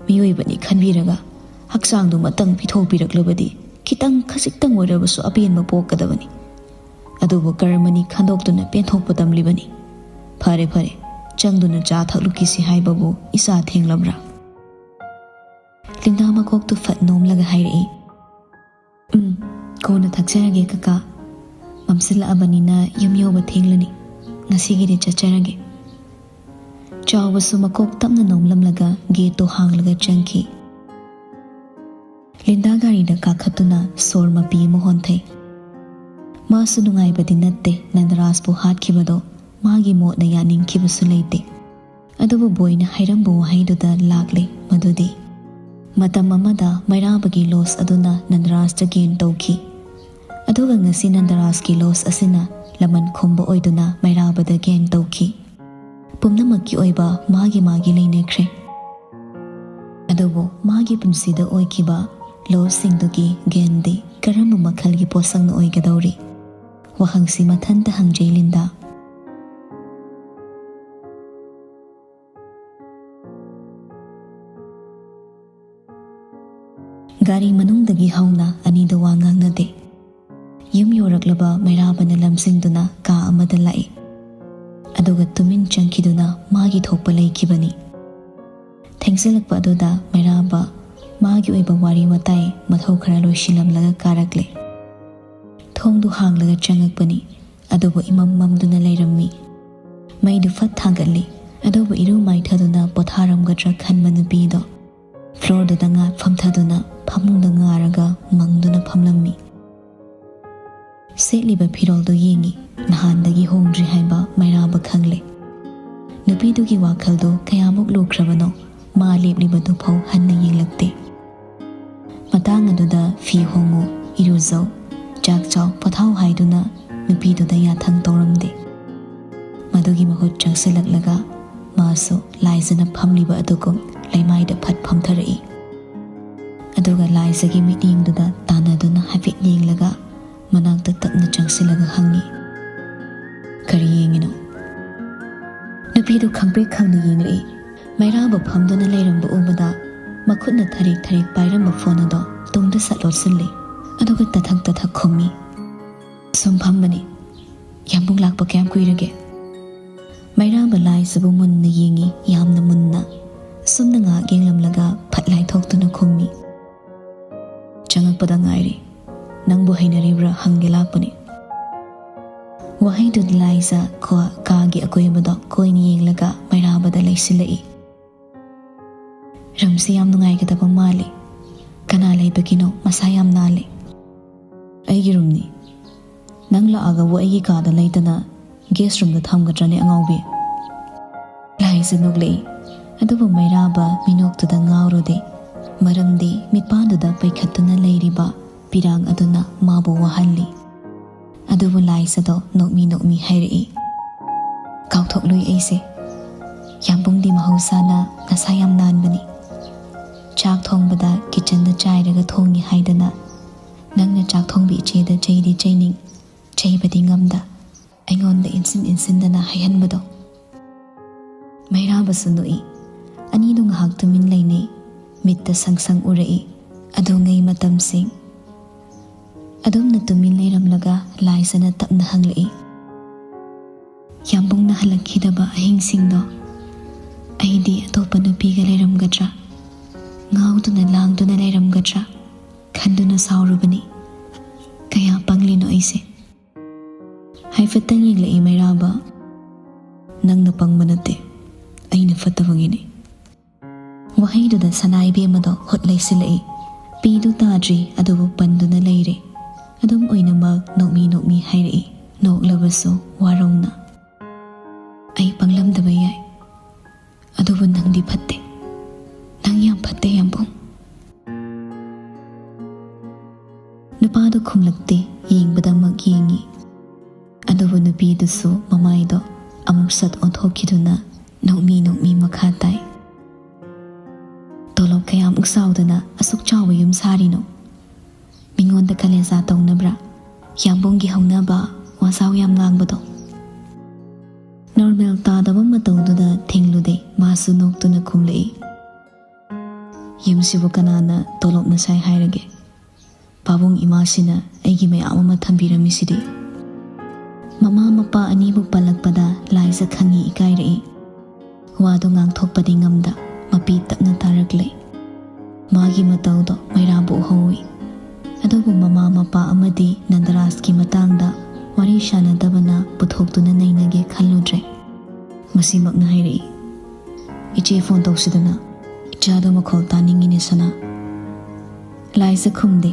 ꯃꯤꯑꯣꯏꯕꯅꯤ ꯈꯟꯕꯤꯔꯒ ꯍꯛꯆꯥꯡꯗꯨꯃꯇꯪ ꯄꯤꯊꯣꯛꯄꯤꯔꯛꯂꯕꯗꯤ ꯈꯤꯇꯪ ꯈꯖꯤꯛꯇꯪ ꯑꯣꯏꯔꯕꯁꯨ ꯑꯄꯦꯟꯕ ꯄꯣꯛꯀꯗꯕꯅꯤ꯫ ꯑꯗꯨꯕꯨ ꯀꯔꯃꯅꯤ ꯈꯟꯗꯣꯛꯇꯨꯅ ꯄꯦꯟꯊꯣꯛꯄ ꯇꯝꯂꯤꯕꯅꯤ꯫ ꯐꯔꯦ ꯐꯔꯦ, ꯆꯪꯗꯨꯅ ꯆꯥ ꯊꯛꯂꯨꯈꯤꯁꯤ ꯍꯥꯏꯕꯕꯨ ꯏꯆꯥ ꯊꯦꯡꯂꯕ꯭ꯔꯥ?" ꯂꯤꯟꯗꯥ ꯃꯀꯣꯛꯇꯨ ꯐꯠ ꯅꯣꯝꯂꯒ ꯍꯥꯏꯔꯛꯏ, "ꯎꯝ, ꯀꯣꯟꯅ ꯊꯛꯆꯔꯒꯦ ꯀꯀꯥ꯫ ꯃꯝꯁꯤꯜꯂꯛꯑꯕꯅꯤꯅ ꯌꯨꯝ ꯌꯧꯕ ꯊꯦꯡꯂꯅꯤ꯫ ꯉꯁꯤꯒꯤꯗꯤ ꯆꯠꯆꯔꯒꯦ꯫" ꯆꯥꯎꯕꯁꯨ ꯃꯀꯣꯛ ꯇꯞꯅ ꯅꯣꯝꯂꯝꯂꯒ ꯒꯦꯠꯇꯨ ꯍꯥꯡꯂꯒ ꯆꯪꯈꯤ꯫ ꯂꯤꯟꯗꯥ ꯒꯥꯔꯤꯗ ꯀꯥꯈꯠꯇꯨꯅ ꯁꯣꯔ ꯃꯄꯤ ꯑꯃ ꯍꯣꯟꯊꯩ꯫ ꯃꯥꯁꯨ ꯅꯨꯡꯉꯥꯏꯕꯗꯤ ꯅꯠꯇꯦ ꯅꯟꯗꯔꯥꯖꯄꯨ ꯍꯥꯠꯈꯤꯕꯗꯣ, ꯃꯥꯒꯤ ꯃꯣꯠꯅ ꯌꯥꯅꯤꯡꯈꯤꯕꯁꯨ ꯂꯩꯇꯦ꯫ ꯑꯗꯨꯕꯨ ꯕꯣꯏꯅ ꯍꯥꯏꯔꯝꯕ ꯋꯥꯍꯩꯗꯨꯗ ꯂꯥꯛꯂꯦ, ꯃꯗꯨꯗꯤ ꯃꯇꯝ ꯑꯃꯗ ꯃꯩꯔꯥꯕꯒꯤ ꯂꯣꯁ ꯑꯗꯨꯅ ꯅꯟꯗꯔꯥꯖꯇ ꯒꯦꯟ ꯇꯧꯈꯤ꯫ ꯑꯗꯨꯒ ꯉꯁꯤ ꯅꯟꯗꯔꯥꯖꯀꯤ ꯂꯣꯁ ꯑꯁꯤꯅ ꯂꯃꯟ ꯈꯨꯝꯕ ꯑꯣꯏꯗꯨꯅ ꯃꯩꯔꯥꯕꯗ ꯒꯦꯟ ꯇꯧꯈꯤ꯫ ꯄꯨꯝꯅꯃꯛꯀꯤ ꯑꯣꯏꯕ ꯃꯥꯒꯤ ꯃꯥꯒꯤ ꯂꯩꯅꯈ꯭ꯔꯦ꯫ ꯑꯗꯨꯕꯨ ꯃꯥꯒꯤ ꯄꯨꯟꯁꯤꯗ ꯑꯣꯏꯈꯤꯕ ꯂꯣꯁꯁꯤꯡꯗꯨꯒꯤ ꯒꯦꯟꯗꯤ ꯀꯔꯝꯕ ꯃꯈꯜꯒꯤ ꯄꯣꯠꯁꯛꯅ ꯑꯣꯏꯒꯗꯧꯔꯤ? ꯋꯥꯍꯪꯁꯤ ꯃꯊꯟꯇ ꯍꯪꯖꯩ ꯂꯤꯟꯗꯥ꯫ ꯒꯥꯔꯤ ꯃꯅꯨꯡꯗꯒꯤ ꯍꯧꯅ ꯑꯅꯤꯗ ꯋꯥ ꯉꯥꯡꯅꯗꯦ꯫ ꯌꯨꯝ ꯌꯧꯔꯛꯂꯕ ꯃꯩꯔꯥꯕꯅ ꯂꯝꯖꯤꯡꯗꯨꯅ ꯀꯥ ꯑꯃꯗ ꯂꯥꯛꯏ꯫ ꯑꯗꯨꯒ ꯇꯨꯃꯤꯟ ꯆꯪꯈꯤꯗꯨꯅ ꯃꯥꯒꯤ ꯊꯣꯛꯄ ꯂꯩꯈꯤꯕꯅꯤ꯫ ꯊꯦꯡꯖꯤꯜꯂꯛꯄ ꯑꯗꯨꯗ ꯃꯩꯔꯥꯕ ꯃꯥꯒꯤ ꯑꯣꯏꯕ ꯋꯥꯔꯤ ꯋꯥꯇꯥꯏ ꯃꯊꯧ ꯈꯔ ꯂꯣꯏꯁꯤꯜꯂꯝꯂꯒ ꯀꯥꯔꯛꯂꯦ꯫ ꯊꯣꯡꯗꯨ ꯍꯥꯡꯂꯒ ꯆꯪꯉꯛꯄꯅꯤ, ꯑꯗꯨꯕꯨ ꯏꯃꯝ ꯃꯝꯗꯨꯅ ꯂꯩꯔꯝꯃꯤ꯫ ꯃꯩꯗꯨ ꯐꯠ ꯊꯥꯡꯒꯠꯂꯤ, ꯑꯗꯨꯕꯨ ꯏꯔꯨ ꯃꯥꯏꯊꯗꯨꯅ ꯄꯣꯊꯥꯔꯝꯒꯗ꯭ꯔꯥ ꯈꯟꯕ ꯅꯨꯄꯤꯗꯣ ꯐ꯭ꯂꯣꯔꯗꯨꯗ ꯉꯥ ꯐꯝꯊꯗꯨꯅ ꯐꯃꯨꯡꯗ ꯉꯥꯔꯒ ꯃꯪꯗꯨꯅ ꯐꯝꯂꯝꯃꯤ꯫ ꯁꯦꯠꯂꯤꯕ ꯐꯤꯔꯣꯜꯗꯨ ꯌꯦꯡꯉꯤ꯫ ꯅꯍꯥꯟꯗꯒꯤ ꯍꯣꯡꯗ꯭ꯔꯤ ꯍꯥꯏꯕ ꯃꯩꯔꯥꯕ ꯈꯪꯂꯦ꯫ ꯅꯨꯄꯤꯗꯨꯒꯤ ꯋꯥꯈꯜꯗꯨ ꯀꯌꯥꯃꯨꯛ ꯂꯨꯈ꯭ꯔꯕꯅꯣ, ꯃꯥ ꯂꯦꯞꯂꯤꯕꯗꯨꯐꯥꯎ ꯍꯟꯅ ꯌꯦꯡꯂꯛꯇꯦ꯫ ꯃꯇꯥꯡ ꯑꯗꯨꯗ ꯐꯤ ꯍꯣꯡꯉꯨ, ꯏꯔꯨꯖꯧ, ꯆꯥꯛ ꯆꯥꯎ, ꯄꯣꯊꯥꯎ ꯍꯥꯏꯗꯨꯅ ꯅꯨꯄꯤꯗꯨꯗ ꯌꯥꯊꯪ ꯇꯧꯔꯝꯗꯦ꯫ ꯃꯗꯨꯒꯤ ꯃꯍꯨꯠ ꯆꯪꯁꯤꯜꯂꯛꯂꯒ ꯃꯥꯁꯨ ꯂꯥꯏꯖꯅ ꯐꯝꯂꯤꯕ ꯑꯗꯨꯒꯨꯝ ꯂꯩꯃꯥꯏꯗ ꯐꯠ ꯐꯝꯊꯔꯛꯏ꯫ ꯑꯗꯨꯒ ꯂꯥꯏꯖꯒꯤ ꯃꯤꯠꯌꯦꯡꯗꯨꯗ ꯇꯥꯟꯅꯗꯨꯅ ꯍꯥꯏꯐꯦꯠ ꯌꯦꯡꯂꯒ ꯃꯅꯥꯛꯇ ꯇꯞꯅ ꯆꯪꯁꯤꯜꯂꯒ ꯍꯪꯉꯤ, "ꯀꯔꯤ ꯌꯦꯡꯉꯤꯅꯣ?" ꯅꯨꯄꯤꯗꯨ ꯈꯪꯄ꯭ꯔꯦꯛ ꯈꯪꯅ ꯌꯦꯡꯂꯛꯏ꯫ ꯃꯩꯔꯥꯕ ꯐꯝꯗꯨꯅ ꯂꯩꯔꯝꯕ ꯎꯕꯗ ꯃꯈꯨꯠꯅ ꯊꯔꯦꯛ ꯊꯔꯦꯛ ꯄꯥꯏꯔꯝꯕ ꯐꯣꯟ ꯑꯗꯣ ꯇꯨꯡꯗ ꯁꯠ ꯂꯣꯠꯁꯤꯜꯂꯤ꯫ ꯑꯗꯨꯒ ꯇꯊꯛ ꯇꯊꯛ ꯈꯨꯝꯃꯤ, "ꯁꯨꯝ ꯐꯝꯕꯅꯤ꯫ ꯌꯥꯝꯕꯨꯡ ꯂꯥꯛꯄ ꯀꯌꯥꯝ ꯀꯨꯏꯔꯒꯦ?" ꯃꯩꯔꯥꯕ ꯂꯥꯏꯖꯕꯨ ꯃꯨꯟꯅ ꯌꯦꯡꯉꯤ, ꯌꯥꯝꯅ ꯃꯨꯟꯅ꯫ ꯁꯨꯝꯅ ꯉꯥꯏꯍꯥꯛ ꯌꯦꯡꯂꯝꯂꯒ ꯐꯠ ꯂꯥꯏꯊꯣꯛꯇꯨꯅ ꯈꯨꯝꯃꯤ, "ꯆꯪꯉꯛꯄꯗ ꯉꯥꯏꯔꯤ꯫ ꯅꯪꯕꯨ ꯍꯩꯅꯔꯤꯕ꯭ꯔꯥ ꯍꯪꯒꯦ ꯂꯥꯛꯄꯅꯤ"꯫ ꯋꯥꯍꯩꯗꯨꯗ ꯂꯥꯏꯖ ꯀ꯭ꯋꯥ ꯀꯥꯒꯤ ꯑꯀꯣꯏꯕꯗꯣ ꯀꯣꯏꯅ ꯌꯦꯡꯂꯒ ꯃꯩꯔꯥꯕꯗ ꯂꯩꯁꯤꯜꯂꯛꯏ꯫ "ꯔꯨꯝꯁꯤ ꯌꯥꯝ ꯅꯨꯡꯉꯥꯏꯒꯗꯕ ꯃꯥꯜꯂꯤ꯫ ꯀꯅꯥ ꯂꯩꯕꯒꯤꯅꯣ? ꯃꯁꯥ ꯌꯥꯝ ꯅꯥꯜꯂꯤ"꯫ "ꯑꯩꯒꯤ ꯔꯨꯝꯅꯤ꯫ ꯅꯪ ꯂꯥꯛꯑꯒꯕꯨ ꯑꯩꯒꯤ ꯀꯥꯗ ꯂꯩꯇꯅ ꯒꯦꯁ ꯔꯨꯝꯗ ꯊꯝꯒꯗ꯭ꯔꯅꯦ, ꯑꯉꯥꯎꯕꯤ?" ꯂꯥꯏꯖ ꯅꯣꯛꯂꯛꯏ꯫ ꯑꯗꯨꯕꯨ ꯃꯩꯔꯥꯕ ꯃꯤꯅꯣꯛꯇꯨꯗ ꯉꯥꯎꯔꯨꯗꯦ, ꯃꯔꯝꯗꯤ ꯃꯤꯠꯄꯥꯟꯗꯨꯗ ꯄꯩꯈꯠꯇꯨꯅ ꯂꯩꯔꯤꯕ ꯄꯤꯔꯥꯡ ꯑꯗꯨꯅ ꯃꯥꯕꯨ ꯋꯥꯍꯜꯂꯤ꯫ ꯑꯗꯨꯕꯨ ꯂꯥꯏꯖꯗꯣ ꯅꯣꯛꯃꯤ ꯅꯣꯛꯃꯤ ꯍꯥꯏꯔꯛꯏ, "ꯀꯥꯎꯊꯣꯛꯂꯨꯏ ꯑꯩꯁꯦ꯫ ꯌꯥꯝꯕꯨꯡꯗꯤ ꯃꯍꯧꯁꯥꯅ ꯃꯁꯥ ꯌꯥꯝ ꯅꯥꯟꯕꯅꯤ꯫ ꯆꯥꯛ ꯊꯣꯡꯕꯗ ꯀꯤꯠꯆꯟꯗ ꯆꯥꯏꯔꯒ ꯊꯣꯡꯉꯤ ꯍꯥꯏꯗꯅ ꯅꯪꯅ ꯆꯥꯛ ꯊꯣꯡꯕꯤ ꯏꯆꯦꯗ ꯆꯩꯗꯤ ꯆꯩꯅꯤꯡ, ꯆꯩꯕꯗꯤ ꯉꯝꯗ, ꯑꯩꯉꯣꯟꯗ ꯏꯟꯁꯤꯟ ꯏꯟꯁꯤꯟꯗꯅ ꯍꯥꯏꯍꯟꯕꯗꯣ"꯫ ꯃꯩꯔꯥꯕꯁꯨ ꯅꯣꯛꯏ꯫ ꯑꯅꯤꯗꯨ ꯉꯥꯏꯍꯥꯛ ꯇꯨꯃꯤꯟ ꯂꯩꯅꯩ꯫ ꯃꯤꯠꯇ ꯁꯪ ꯁꯪ ꯎꯔꯛꯏ꯫ ꯑꯗꯨꯉꯩ ꯃꯇꯝꯁꯤꯡ꯫ ꯑꯗꯨꯝꯅ ꯇꯨꯃꯤꯟ ꯂꯩꯔꯝꯂꯒ ꯂꯥꯏꯖꯅ ꯇꯞꯅ ꯍꯪꯂꯛꯏ, "ꯌꯥꯝꯕꯨꯡꯅ ꯍꯜꯂꯛꯈꯤꯗꯕ ꯑꯍꯤꯡꯁꯤꯡꯗꯣ ꯑꯩꯗꯤ ꯑꯇꯣꯞꯄ ꯅꯨꯄꯤꯒ ꯂꯩꯔꯝꯒꯗ꯭ꯔꯥ, ꯉꯥꯎꯗꯨꯅ ꯂꯥꯡꯗꯨꯅ ꯂꯩꯔꯝꯒꯗ꯭ꯔꯥ ꯈꯟꯗꯨꯅ ꯁꯥꯎꯔꯨꯕꯅꯤ꯫ ꯀꯌꯥ ꯄꯪꯂꯤꯅꯣ ꯑꯩꯁꯦ?" ꯍꯥꯏꯐꯦꯠꯇꯪ ꯌꯦꯡꯂꯛꯏ ꯃꯩꯔꯥꯕ꯫ "ꯅꯪꯅ ꯄꯪꯕ ꯅꯠꯇꯦ, ꯑꯩꯅ ꯐꯠꯇꯕꯒꯤꯅꯤ꯫" ꯋꯥꯍꯩꯗꯨꯗ ꯁꯅꯥ ꯏꯕꯦꯝꯃꯗꯣ ꯍꯨꯠ ꯂꯩꯁꯤꯜꯂꯛꯏ꯫ ꯄꯤꯗꯨ ꯇꯥꯗ꯭ꯔꯤ, ꯑꯗꯨꯕꯨ ꯄꯟꯗꯨꯅ ꯂꯩꯔꯦ꯫ ꯑꯗꯨꯝ ꯑꯣꯏꯅꯃꯛ ꯅꯣꯛꯃꯤ ꯅꯣꯛꯃꯤ ꯍꯥꯏꯔꯛꯏ, ꯅꯣꯛꯂꯕꯁꯨ ꯋꯥꯔꯧꯅ, "ꯑꯩ ꯄꯪꯂꯝꯗꯕ ꯌꯥꯏ, ꯑꯗꯨꯕꯨ ꯅꯪꯗꯤ ꯐꯠꯇꯦ꯫ ꯅꯪ ꯌꯥꯝ ꯐꯠꯇꯦ, ꯌꯥꯝꯕꯨꯡ꯫" ꯅꯨꯄꯥꯗꯨ ꯈꯨꯝꯂꯛꯇꯦ, ꯌꯦꯡꯕꯗꯃꯛ ꯌꯦꯡꯉꯤ꯫ ꯑꯗꯨꯕꯨ ꯅꯨꯄꯤꯗꯨꯁꯨ ꯃꯃꯥꯏꯗꯣ ꯑꯃꯨꯛ ꯁꯠ ꯑꯣꯟꯊꯣꯛꯈꯤꯗꯨꯅ ꯅꯣꯛꯃꯤ ꯅꯣꯛꯃꯤ ꯃꯈꯥ ꯇꯥꯏ, "ꯇꯣꯂꯣꯞ ꯀꯌꯥꯃꯨꯛ ꯆꯥꯎꯗꯅ ꯑꯁꯨꯛ ꯆꯥꯎꯕ ꯌꯨꯝ ꯁꯥꯔꯤꯅꯣ? ꯃꯤꯉꯣꯟꯗ ꯀꯂꯦꯖꯥ ꯇꯧꯅꯕ꯭ꯔꯥ? ꯌꯥꯝꯕꯨꯡꯒꯤ ꯍꯧꯅꯕ ꯋꯥꯖꯥꯎ ꯌꯥꯝ ꯉꯥꯡꯕꯗꯣ?" ꯅꯣꯔꯃꯦꯜ ꯇꯥꯗꯕ ꯃꯇꯧꯗꯨꯗ ꯊꯦꯡꯂꯨꯗꯦ, ꯃꯥꯁꯨ ꯅꯣꯛꯇꯨꯅ ꯈꯨꯝꯂꯛꯏ, "ꯌꯨꯝꯁꯤꯕꯨ ꯀꯅꯥꯅ ꯇꯣꯂꯣꯞꯅ ꯁꯥꯏ ꯍꯥꯏꯔꯒꯦ? ꯄꯥꯕꯨꯡ ꯏꯃꯥꯁꯤꯅ ꯑꯩꯒꯤ ꯃꯌꯥꯝ ꯑꯃ ꯊꯝꯕꯤꯔꯝꯃꯤꯁꯤꯗꯤ꯫" ꯃꯃꯥ ꯃꯄꯥ ꯑꯅꯤꯕꯨ ꯄꯜꯂꯛꯄꯗ ꯂꯥꯏꯖ ꯈꯪꯉꯤ ꯏꯀꯥꯏꯔꯛꯏ꯫ ꯋꯥꯗꯨ ꯉꯥꯡꯊꯣꯛꯄꯗꯤ ꯉꯝꯗ ꯃꯄꯤ ꯇꯞꯅ ꯇꯥꯔꯛꯂꯦ꯫ ꯃꯥꯒꯤ ꯃꯇꯧꯗꯣ ꯃꯩꯔꯥꯕꯨ ꯎꯍꯧꯏ꯫ ꯑꯗꯨꯕꯨ ꯃꯃꯥ ꯃꯄꯥ ꯑꯃꯗꯤ ꯅꯟꯗꯔꯥꯖꯀꯤ ꯃꯇꯥꯡꯗ ꯋꯥꯔꯤ ꯁꯥꯟꯅꯗꯕꯅ ꯄꯨꯊꯣꯛꯇꯨꯅ ꯅꯩꯅꯒꯦ ꯈꯜꯂꯨꯗ꯭ꯔꯦ꯫ ꯃꯁꯤꯃꯛꯅ ꯍꯥꯏꯔꯛꯏ, "ꯏꯆꯦ ꯐꯣꯟ ꯇꯧꯁꯤꯗꯅ, ꯏꯆꯥꯗꯣ ꯃꯈꯣꯜ ꯇꯥꯅꯤꯡꯉꯤꯅꯦ ꯁꯅꯥ꯫" ꯂꯥꯏꯖ ꯈꯨꯝꯗꯦ꯫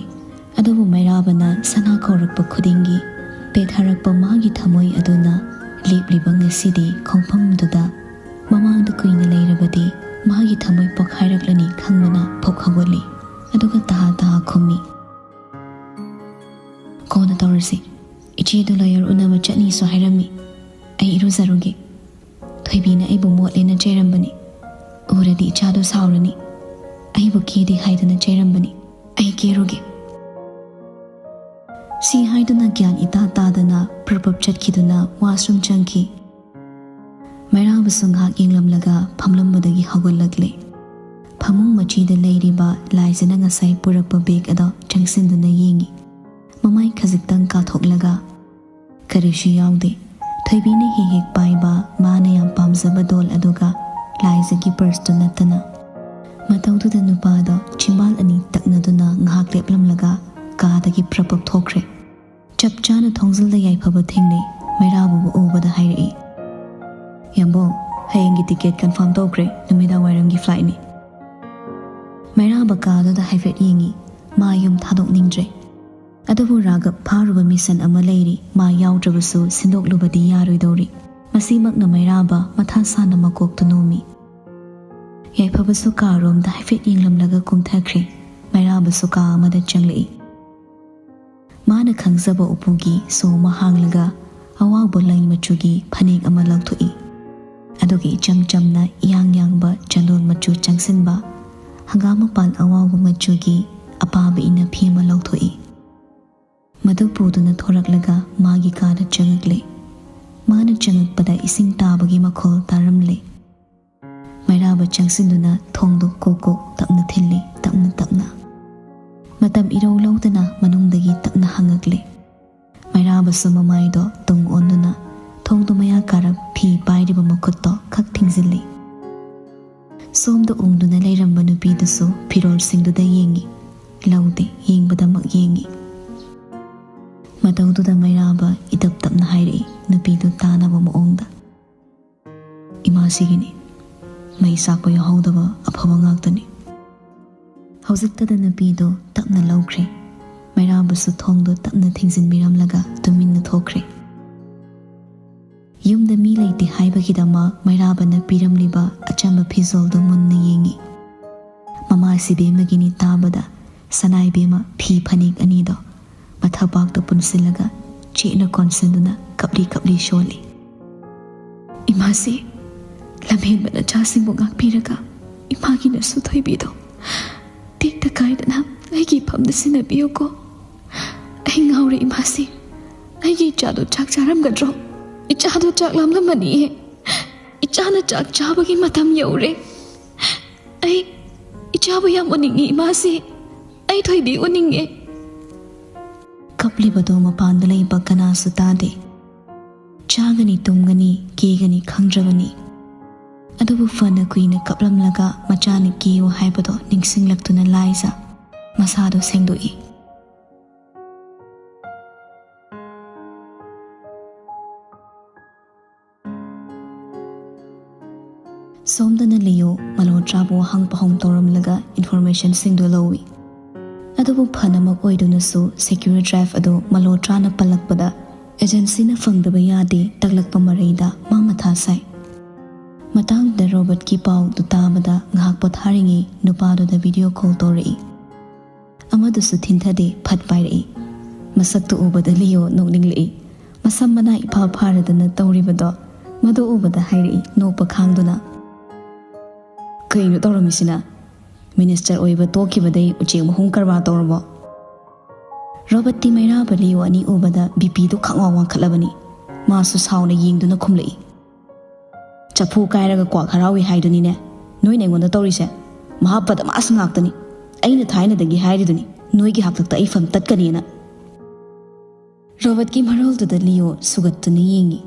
ꯑꯗꯨꯕꯨ ꯃꯩꯔꯥꯕꯅ ꯁꯅꯥ ꯀꯧꯔꯛꯄ ꯈꯨꯗꯤꯡꯒꯤ ꯄꯦꯠꯊꯔꯛꯄ ꯃꯥꯒꯤ ꯊꯃꯣꯏ ꯑꯗꯨꯅ ꯂꯦꯞꯂꯤꯕ ꯉꯁꯤꯗꯤ ꯈꯣꯡꯐꯝꯗꯨꯗ ꯃꯃꯥꯡꯗ ꯀꯨꯏꯅ ꯂꯩꯔꯕꯗꯤ ꯃꯥꯒꯤ ꯊꯃꯣꯏ ꯄꯣꯛꯈꯥꯏꯔꯛꯂꯅꯤ ꯈꯪꯕꯅ ꯐꯨꯛ ꯍꯧꯒꯠꯂꯤ꯫ ꯑꯗꯨꯒ ꯇꯍꯥ ꯇꯍꯥ ꯈꯨꯝꯃꯤ, "ꯀꯣꯟꯅ ꯇꯧꯔꯁꯤ꯫ ꯏꯆꯦꯗꯨ ꯂꯣꯌꯔ ꯎꯅꯕ ꯆꯠꯅꯤꯁꯨ ꯍꯥꯏꯔꯝꯃꯤ꯫ ꯑꯩ ꯏꯔꯨꯖꯔꯨꯒꯦ꯫ ꯊꯣꯏꯕꯤꯅ ꯑꯩꯕꯨ ꯃꯣꯠꯂꯦꯅ ꯆꯩꯔꯝꯕꯅꯤ꯫ ꯎꯔꯗꯤ ꯏꯆꯥꯗꯣ ꯁꯥꯎꯔꯅꯤ꯫ ꯑꯩꯕꯨ ꯀꯦꯗꯦ ꯍꯥꯏꯗꯅ ꯆꯩꯔꯝꯕꯅꯤ꯫ ꯑꯩ ꯀꯦꯔꯨꯒꯦ꯫" ꯁꯤ ꯍꯥꯏꯗꯨꯅ ꯒ꯭ꯌꯥꯟ ꯏꯇꯥ ꯇꯥꯗꯅ ꯄ꯭ꯔꯞ ꯄ꯭ꯔꯞ ꯆꯠꯈꯤꯗꯨꯅ ꯋꯥꯁꯔꯨꯝ ꯆꯪꯈꯤ꯫ ꯃꯩꯔꯥꯕꯁꯨ ꯉꯥꯏꯍꯥꯛ ꯌꯦꯡꯂꯝꯂꯒ ꯐꯝꯂꯝꯕꯗꯒꯤ ꯍꯧꯒꯠꯂꯛꯂꯦ꯫ ꯐꯃꯨꯡ ꯃꯆꯤꯗ ꯂꯩꯔꯤꯕ ꯂꯥꯏꯖꯅ ꯉꯁꯥꯏ ꯄꯨꯔꯛꯄ ꯕꯦꯒ ꯑꯗꯣ ꯆꯪꯁꯤꯟꯗꯨꯅ ꯌꯦꯡꯉꯤ꯫ ꯃꯃꯥꯏ ꯈꯖꯤꯛꯇꯪ ꯀꯥꯊꯣꯛꯂꯒ, "ꯀꯔꯤꯁꯨ ꯌꯥꯎꯗꯦ꯫ ꯊꯣꯏꯕꯤꯅ ꯍꯦꯛ ꯍꯦꯛ ꯄꯥꯏꯕ ꯃꯥꯅ ꯌꯥꯝ ꯄꯥꯝꯖꯕ ꯗꯣꯜ ꯑꯗꯨꯒ ꯂꯥꯏꯖꯒꯤ ꯄꯔꯁꯇꯨ ꯅꯠꯇꯅ꯫" ꯃꯇꯧꯗꯨꯗ ꯅꯨꯄꯥꯗꯣ ꯆꯤꯝꯕꯥꯜ ꯑꯅꯤ ꯇꯛꯅꯗꯨꯅ ꯉꯥꯏꯍꯥꯛ ꯂꯦꯞꯂꯝꯂꯒ ꯀꯥꯗꯒꯤ ꯄ꯭ꯔꯞ ꯄ꯭ꯔꯞ ꯊꯣꯛꯈ꯭ꯔꯦ꯫ ꯆꯞ ꯆꯥꯅ ꯊꯣꯡꯖꯤꯜꯗ ꯌꯥꯏꯐꯕ ꯊꯦꯡꯅꯩ꯫ ꯃꯩꯔꯥꯕꯕꯨ ꯎꯕꯗ ꯍꯥꯏꯔꯛꯏ, "ꯌꯥꯝꯕꯣ, ꯍꯌꯦꯡꯒꯤ ꯇꯤꯀꯦꯠ ꯀꯟꯐꯥꯔꯝ ꯇꯧꯈ꯭ꯔꯦ, ꯅꯨꯃꯤꯗꯥꯡ ꯋꯥꯏꯔꯝꯒꯤ ꯐ꯭ꯂꯥꯏꯠꯅꯤ꯫" ꯃꯩꯔꯥꯕ ꯀꯥꯗꯨꯗ ꯍꯥꯏꯐꯦꯠ ꯌꯦꯡꯉꯤ꯫ ꯃꯥ ꯌꯨꯝ ꯊꯥꯗꯣꯛꯅꯤꯡꯗ꯭ꯔꯦ꯫ ꯑꯗꯨꯕꯨ ꯔꯥꯒꯕ ꯐꯥꯔꯨꯕ ꯃꯤꯁꯟ ꯑꯃ ꯂꯩꯔꯤ, ꯃꯥ ꯌꯥꯎꯗ꯭ꯔꯕꯁꯨ ꯁꯤꯟꯗꯣꯛꯂꯨꯕꯗꯤ ꯌꯥꯔꯣꯏꯗꯧꯔꯤ꯫ ꯃꯁꯤꯃꯛꯅ ꯃꯩꯔꯥꯕ ꯃꯊꯥ ꯁꯥꯅ ꯃꯀꯣꯛꯇꯨ ꯅꯣꯝꯃꯤ꯫ ꯌꯥꯏꯐꯕꯁꯨ ꯀꯥꯔꯣꯝꯗ ꯍꯥꯏꯐꯦꯠ ꯌꯦꯡꯂꯝꯂꯒ ꯀꯨꯝꯊꯈ꯭ꯔꯦ꯫ ꯃꯩꯔꯥꯕꯁꯨ ꯀꯥ ꯑꯃꯗ ꯆꯪꯂꯛꯏ꯫ ꯃꯥꯅ ꯈꯪꯖꯕ ꯎꯄꯨꯒꯤ ꯁꯣ ꯑꯃ ꯍꯥꯡꯂꯒ ꯑꯋꯥꯎꯕ ꯂꯩ ꯃꯆꯨꯒꯤ ꯐꯅꯦꯛ ꯑꯃ ꯂꯧꯊꯣꯛꯏ꯫ ꯑꯗꯨꯒ ꯏꯆꯝ ꯆꯝꯅ ꯏꯌꯥꯡ ꯌꯥꯡꯕ ꯆꯟꯗꯣꯟ ꯃꯆꯨ ꯆꯪꯁꯤꯟꯕ ꯍꯪꯒꯥꯝ ꯃꯄꯥꯟ ꯑꯋꯥꯎꯕ ꯃꯆꯨꯒꯤ ꯑꯄꯥꯕ ꯏꯅꯐꯤ ꯑꯃ ꯂꯧꯊꯣꯛꯏ꯫ ꯃꯗꯨ ꯄꯨꯗꯨꯅ ꯊꯣꯔꯛꯂꯒ ꯃꯥꯒꯤ ꯀꯥꯗ ꯆꯪꯉꯛꯂꯦ꯫ ꯃꯥꯅ ꯆꯪꯉꯛꯄꯗ ꯏꯁꯤꯡ ꯇꯥꯕꯒꯤ ꯃꯈꯣꯜ ꯇꯥꯔꯝꯂꯦ꯫ ꯃꯩꯔꯥꯕ ꯆꯪꯁꯤꯟꯗꯨꯅ ꯊꯣꯡꯗꯨ ꯀꯣꯛ ꯀꯣꯛ ꯇꯞꯅ ꯊꯤꯜꯂꯤ, ꯇꯞꯅ ꯇꯞꯅ꯫ ꯃꯇꯝ ꯏꯔꯧ ꯂꯧꯗꯅ ꯃꯅꯨꯡꯗꯒꯤ ꯇꯞꯅ ꯍꯪꯉꯛꯂꯦ꯫ ꯃꯩꯔꯥꯕꯁꯨ ꯃꯃꯥꯏꯗꯣ ꯇꯨꯡ ꯑꯣꯟꯗꯨꯅ ꯊꯣꯡꯗꯨ ꯃꯌꯥ ꯀꯥꯔꯞ ꯐꯤ ꯄꯥꯏꯔꯤꯕ ꯃꯈꯨꯠꯇꯣ ꯈꯛ ꯊꯤꯡꯖꯤꯜꯂꯤ꯫ ꯁꯣꯝꯗ ꯎꯪꯗꯨꯅ ꯂꯩꯔꯝꯕ ꯅꯨꯄꯤꯗꯨꯁꯨ ꯐꯤꯔꯣꯜꯁꯤꯡꯗꯨꯗ ꯌꯦꯡꯉꯤ꯫ ꯂꯧꯗꯦ, ꯌꯦꯡꯕꯗꯃꯛ ꯌꯦꯡꯉꯤ꯫ ꯃꯇꯧꯗꯨꯗ ꯃꯩꯔꯥꯕ ꯏꯇꯞ ꯇꯞꯅ ꯍꯥꯏꯔꯛꯏ, ꯅꯨꯄꯤꯗꯨ ꯇꯥꯅꯕ ꯃꯑꯣꯡꯗ, "ꯏꯃꯥꯁꯤꯒꯤꯅꯤ꯫ ꯃꯩ ꯆꯥꯛꯄ ꯌꯥꯎꯍꯧꯗꯕ ꯑꯐꯕ ꯉꯥꯛꯇꯅꯤ꯫" ꯍꯧꯖꯤꯛꯇꯗ ꯅꯨꯄꯤꯗꯨ ꯇꯞꯅ ꯂꯧꯈ꯭ꯔꯦ꯫ ꯃꯩꯔꯥꯕꯁꯨ ꯊꯣꯡꯗꯨ ꯇꯞꯅ ꯊꯤꯡꯖꯤꯟꯕꯤꯔꯝꯂꯒ ꯇꯨꯃꯤꯟꯅ ꯊꯣꯛꯈ꯭ꯔꯦ꯫ ꯌꯨꯝꯗ ꯃꯤ ꯂꯩꯇꯦ ꯍꯥꯏꯕꯒꯤꯗꯃꯛ ꯃꯩꯔꯥꯕꯅ ꯄꯤꯔꯝꯂꯤꯕ ꯑꯆꯝꯕ ꯐꯤꯖꯣꯜꯗꯨ ꯃꯨꯟꯅ ꯌꯦꯡꯉꯤ꯫ ꯃꯃꯥ ꯁꯤꯕꯦꯝꯃꯒꯤꯅꯤ ꯇꯥꯕꯗ ꯁꯅꯥꯏꯕꯦꯝꯃ ꯐꯤ ꯐꯅꯦꯛ ꯑꯅꯤꯗꯣ ꯃꯊꯕꯥꯛꯇ ꯄꯨꯟꯁꯤꯜꯂꯒ ꯆꯦꯠꯅ ꯀꯣꯟꯁꯤꯟꯗꯨꯅ ꯀꯞꯂꯤ ꯀꯞꯂꯤ ꯁꯣꯜꯂꯤ꯫ "ꯏꯃꯥꯁꯤ, ꯂꯝꯍꯦꯟꯕ ꯅꯆꯥꯁꯤꯡꯕꯨ ꯉꯥꯛꯄꯤꯔꯒ ꯏꯃꯥꯒꯤ ꯅꯁꯨ ꯊꯣꯏꯕꯤꯗꯣ ꯇꯦꯛꯇ ꯀꯥꯏꯗꯅ ꯑꯩꯒꯤ ꯏꯐꯝꯗ ꯁꯤꯟꯅꯕꯤꯌꯨꯀꯣ꯫ ꯑꯩ ꯉꯥꯎꯔꯦ ꯏꯃꯥꯁꯤ꯫ ꯑꯩꯒꯤ ꯏꯆꯥꯗꯣ ꯆꯥꯛ ꯆꯥꯔꯝꯒꯗ꯭ꯔꯣ? ꯏꯆꯥꯗꯣ ꯆꯥꯛ ꯂꯥꯝꯂꯝꯃꯅꯤꯌꯦ꯫ ꯏꯆꯥꯅ ꯆꯥꯛ ꯆꯥꯕꯒꯤ ꯃꯇꯝ ꯌꯧꯔꯦ꯫ ꯑꯩ ꯏꯆꯥꯕꯨ ꯌꯥꯝ ꯎꯅꯤꯡꯉꯤ ꯏꯃꯥꯁꯤ꯫ ꯑꯩ ꯊꯣꯏꯕꯤ ꯎꯅꯤꯡꯉꯦ꯫" ꯀꯞꯂꯤꯕꯗꯣ ꯃꯄꯥꯟꯗ ꯂꯩꯕ ꯀꯅꯥꯁꯨ ꯇꯥꯗꯦ꯫ ꯆꯥꯒꯅꯤ, ꯇꯨꯝꯒꯅꯤ, ꯀꯦꯒꯅꯤ ꯈꯪꯗ꯭ꯔꯕꯅꯤ꯫ ꯑꯗꯨꯕꯨ ꯐꯅ ꯀꯨꯏꯅ ꯀꯞꯂꯝꯂꯒ ꯃꯆꯥꯅ ꯀꯦꯌꯨ ꯍꯥꯏꯕꯗꯣ ꯅꯤꯡꯁꯤꯡꯂꯛꯇꯨꯅ ꯂꯥꯏꯖ ꯃꯁꯥꯗꯣ ꯁꯦꯡꯗꯣꯛꯏ꯫ ꯁꯣꯝꯗꯅ ꯂꯤꯌꯣ ꯃꯜꯍꯣꯇ꯭ꯔꯥꯕꯨ ꯋꯥꯍꯪ ꯄꯥꯎꯍꯪ ꯇꯧꯔꯝꯂꯒ informationꯁꯤꯡꯗꯨ ꯂꯧꯏ꯫ ꯑꯗꯨꯕꯨ ꯐꯅꯃꯛ ꯑꯣꯏꯗꯨꯅꯁꯨ secure drive ꯑꯗꯨ ꯃꯜꯍꯣꯇ꯭ꯔꯥꯅ ꯄꯜꯂꯛꯄꯗ agencyꯅ ꯐꯪꯗꯕ ꯌꯥꯗꯦ ꯇꯛꯂꯛꯄ ꯃꯔꯩꯗ ꯃꯥ ꯃꯊꯥ ꯁꯥꯏ꯫ ꯃꯇꯥꯡꯗ ꯔꯣꯕꯔꯠꯀꯤ ꯄꯥꯎꯗꯨ ꯇꯥꯕꯗ ꯉꯥꯏꯍꯥꯛ ꯄꯣꯊꯥꯔꯤꯉꯩ ꯅꯨꯄꯥꯗꯨꯗ video call ꯇꯧꯔꯛꯏ꯫ ꯑꯃꯗꯨꯁꯨ ꯊꯤꯟꯊꯗꯦ, ꯐꯠ ꯄꯥꯏꯔꯛꯏ꯫ ꯃꯁꯛꯇꯨ ꯎꯕꯗ ꯂꯤꯌꯣ ꯅꯣꯛꯅꯤꯡꯂꯛꯏ꯫ ꯃꯁꯝ ꯃꯅꯥ ꯏꯐꯥ ꯐꯥꯔꯗꯅ ꯇꯧꯔꯤꯕꯗꯣ ꯃꯗꯨ ꯎꯕꯗ ꯍꯥꯏꯔꯛꯏ ꯅꯣꯛꯄ ꯈꯥꯡꯗꯨꯅ꯫ "ꯀꯩꯅꯣ ꯇꯧꯔꯝꯃꯤꯁꯤꯅ? Minister ꯑꯣꯏꯕ ꯇꯣꯛꯈꯤꯕꯗꯩ ꯎꯆꯦꯛ ꯃꯍꯨꯝ ꯀꯔꯕꯥꯔ ꯇꯧꯔꯕꯣ?" ꯔꯣꯕꯔꯠꯇꯤ ꯃꯩꯔꯥꯕ ꯂꯤꯌꯣ ꯑꯅꯤ ꯎꯕꯗ BPꯗꯨ ꯈꯪꯋꯥꯡ ꯋꯥꯡꯈꯠꯂꯕꯅꯤ꯫ ꯃꯥꯁꯨ ꯁꯥꯎꯅ ꯌꯦꯡꯗꯨꯅ ꯈꯨꯝꯂꯛꯏ꯫ "ꯆꯐꯨ ꯀꯥꯏꯔꯒ ꯀ꯭ꯋꯥꯛ ꯍꯔꯥꯎꯏ ꯍꯥꯏꯗꯨꯅꯤꯅꯦ ꯅꯣꯏꯅ ꯑꯩꯉꯣꯟꯗ ꯇꯧꯔꯤꯁꯦ? ꯃꯍꯥ ꯕꯗꯃꯥꯁ ꯉꯥꯛꯇꯅꯤ꯫ ꯑꯩꯅ ꯊꯥꯏꯅꯗꯒꯤ ꯍꯥꯏꯔꯤꯗꯨꯅꯤ ꯅꯣꯏꯒꯤ ꯍꯥꯛꯇꯛꯇ ꯑꯩ ꯐꯝ ꯇꯠꯀꯅꯤꯅ꯫" ꯔꯣꯕꯔꯠꯀꯤ ꯃꯔꯣꯜꯗꯨꯗ ꯂꯤꯌꯣ ꯁꯨꯒꯠꯇꯨꯅ ꯌꯦꯡꯉꯤ꯫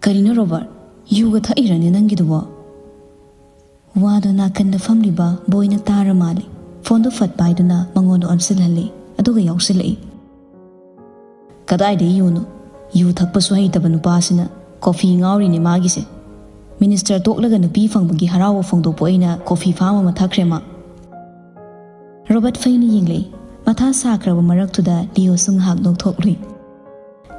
"ꯀꯔꯤꯅꯣ ꯔꯣꯕꯔꯠ, ꯌꯨꯒ ꯊꯛꯏꯔꯅꯦ ꯅꯪꯒꯤꯗꯨꯕꯣ?" ꯋꯥꯗꯣ ꯅꯥꯀꯟꯗ ꯐꯝꯂꯤꯕ ꯕꯣꯏꯅ ꯇꯥꯔ ꯃꯥꯜꯂꯦ꯫ ꯐꯣꯟꯗꯣ ꯐꯠ ꯄꯥꯏꯗꯨꯅ ꯃꯉꯣꯟꯗ ꯑꯣꯟꯁꯤꯜꯍꯜꯂꯤ, ꯑꯗꯨꯒ ꯌꯥꯎꯁꯤꯜꯂꯛꯏ꯫ "ꯀꯗꯥꯏꯗꯒꯤ ꯌꯨꯅꯣ? ꯌꯨ ꯊꯛꯄꯁꯨ ꯍꯩꯇꯕ ꯅꯨꯄꯥꯁꯤꯅ ꯀꯣꯐꯤ ꯉꯥꯎꯔꯤꯅꯦ ꯃꯥꯒꯤꯁꯦ꯫ Minister ꯇꯣꯛꯂꯒ ꯅꯨꯄꯤ ꯐꯪꯕꯒꯤ ꯍꯔꯥꯎꯕ ꯐꯣꯡꯗꯣꯛꯄ ꯑꯣꯏꯅ ꯀꯣꯐꯤ ꯐꯥꯝ ꯑꯃ ꯊꯛꯈ꯭ꯔꯦ ꯃꯥ꯫" ꯔꯣꯕꯔꯠ ꯐꯩꯅ ꯌꯦꯡꯂꯛꯏ꯫ ꯃꯊꯥ ꯁꯥꯈ꯭ꯔꯕ ꯃꯔꯛꯇꯨꯗ ꯂꯤꯌꯣꯁꯨ ꯉꯥꯏꯍꯥꯛ ꯅꯣꯛꯊꯣꯛꯂꯨꯏ꯫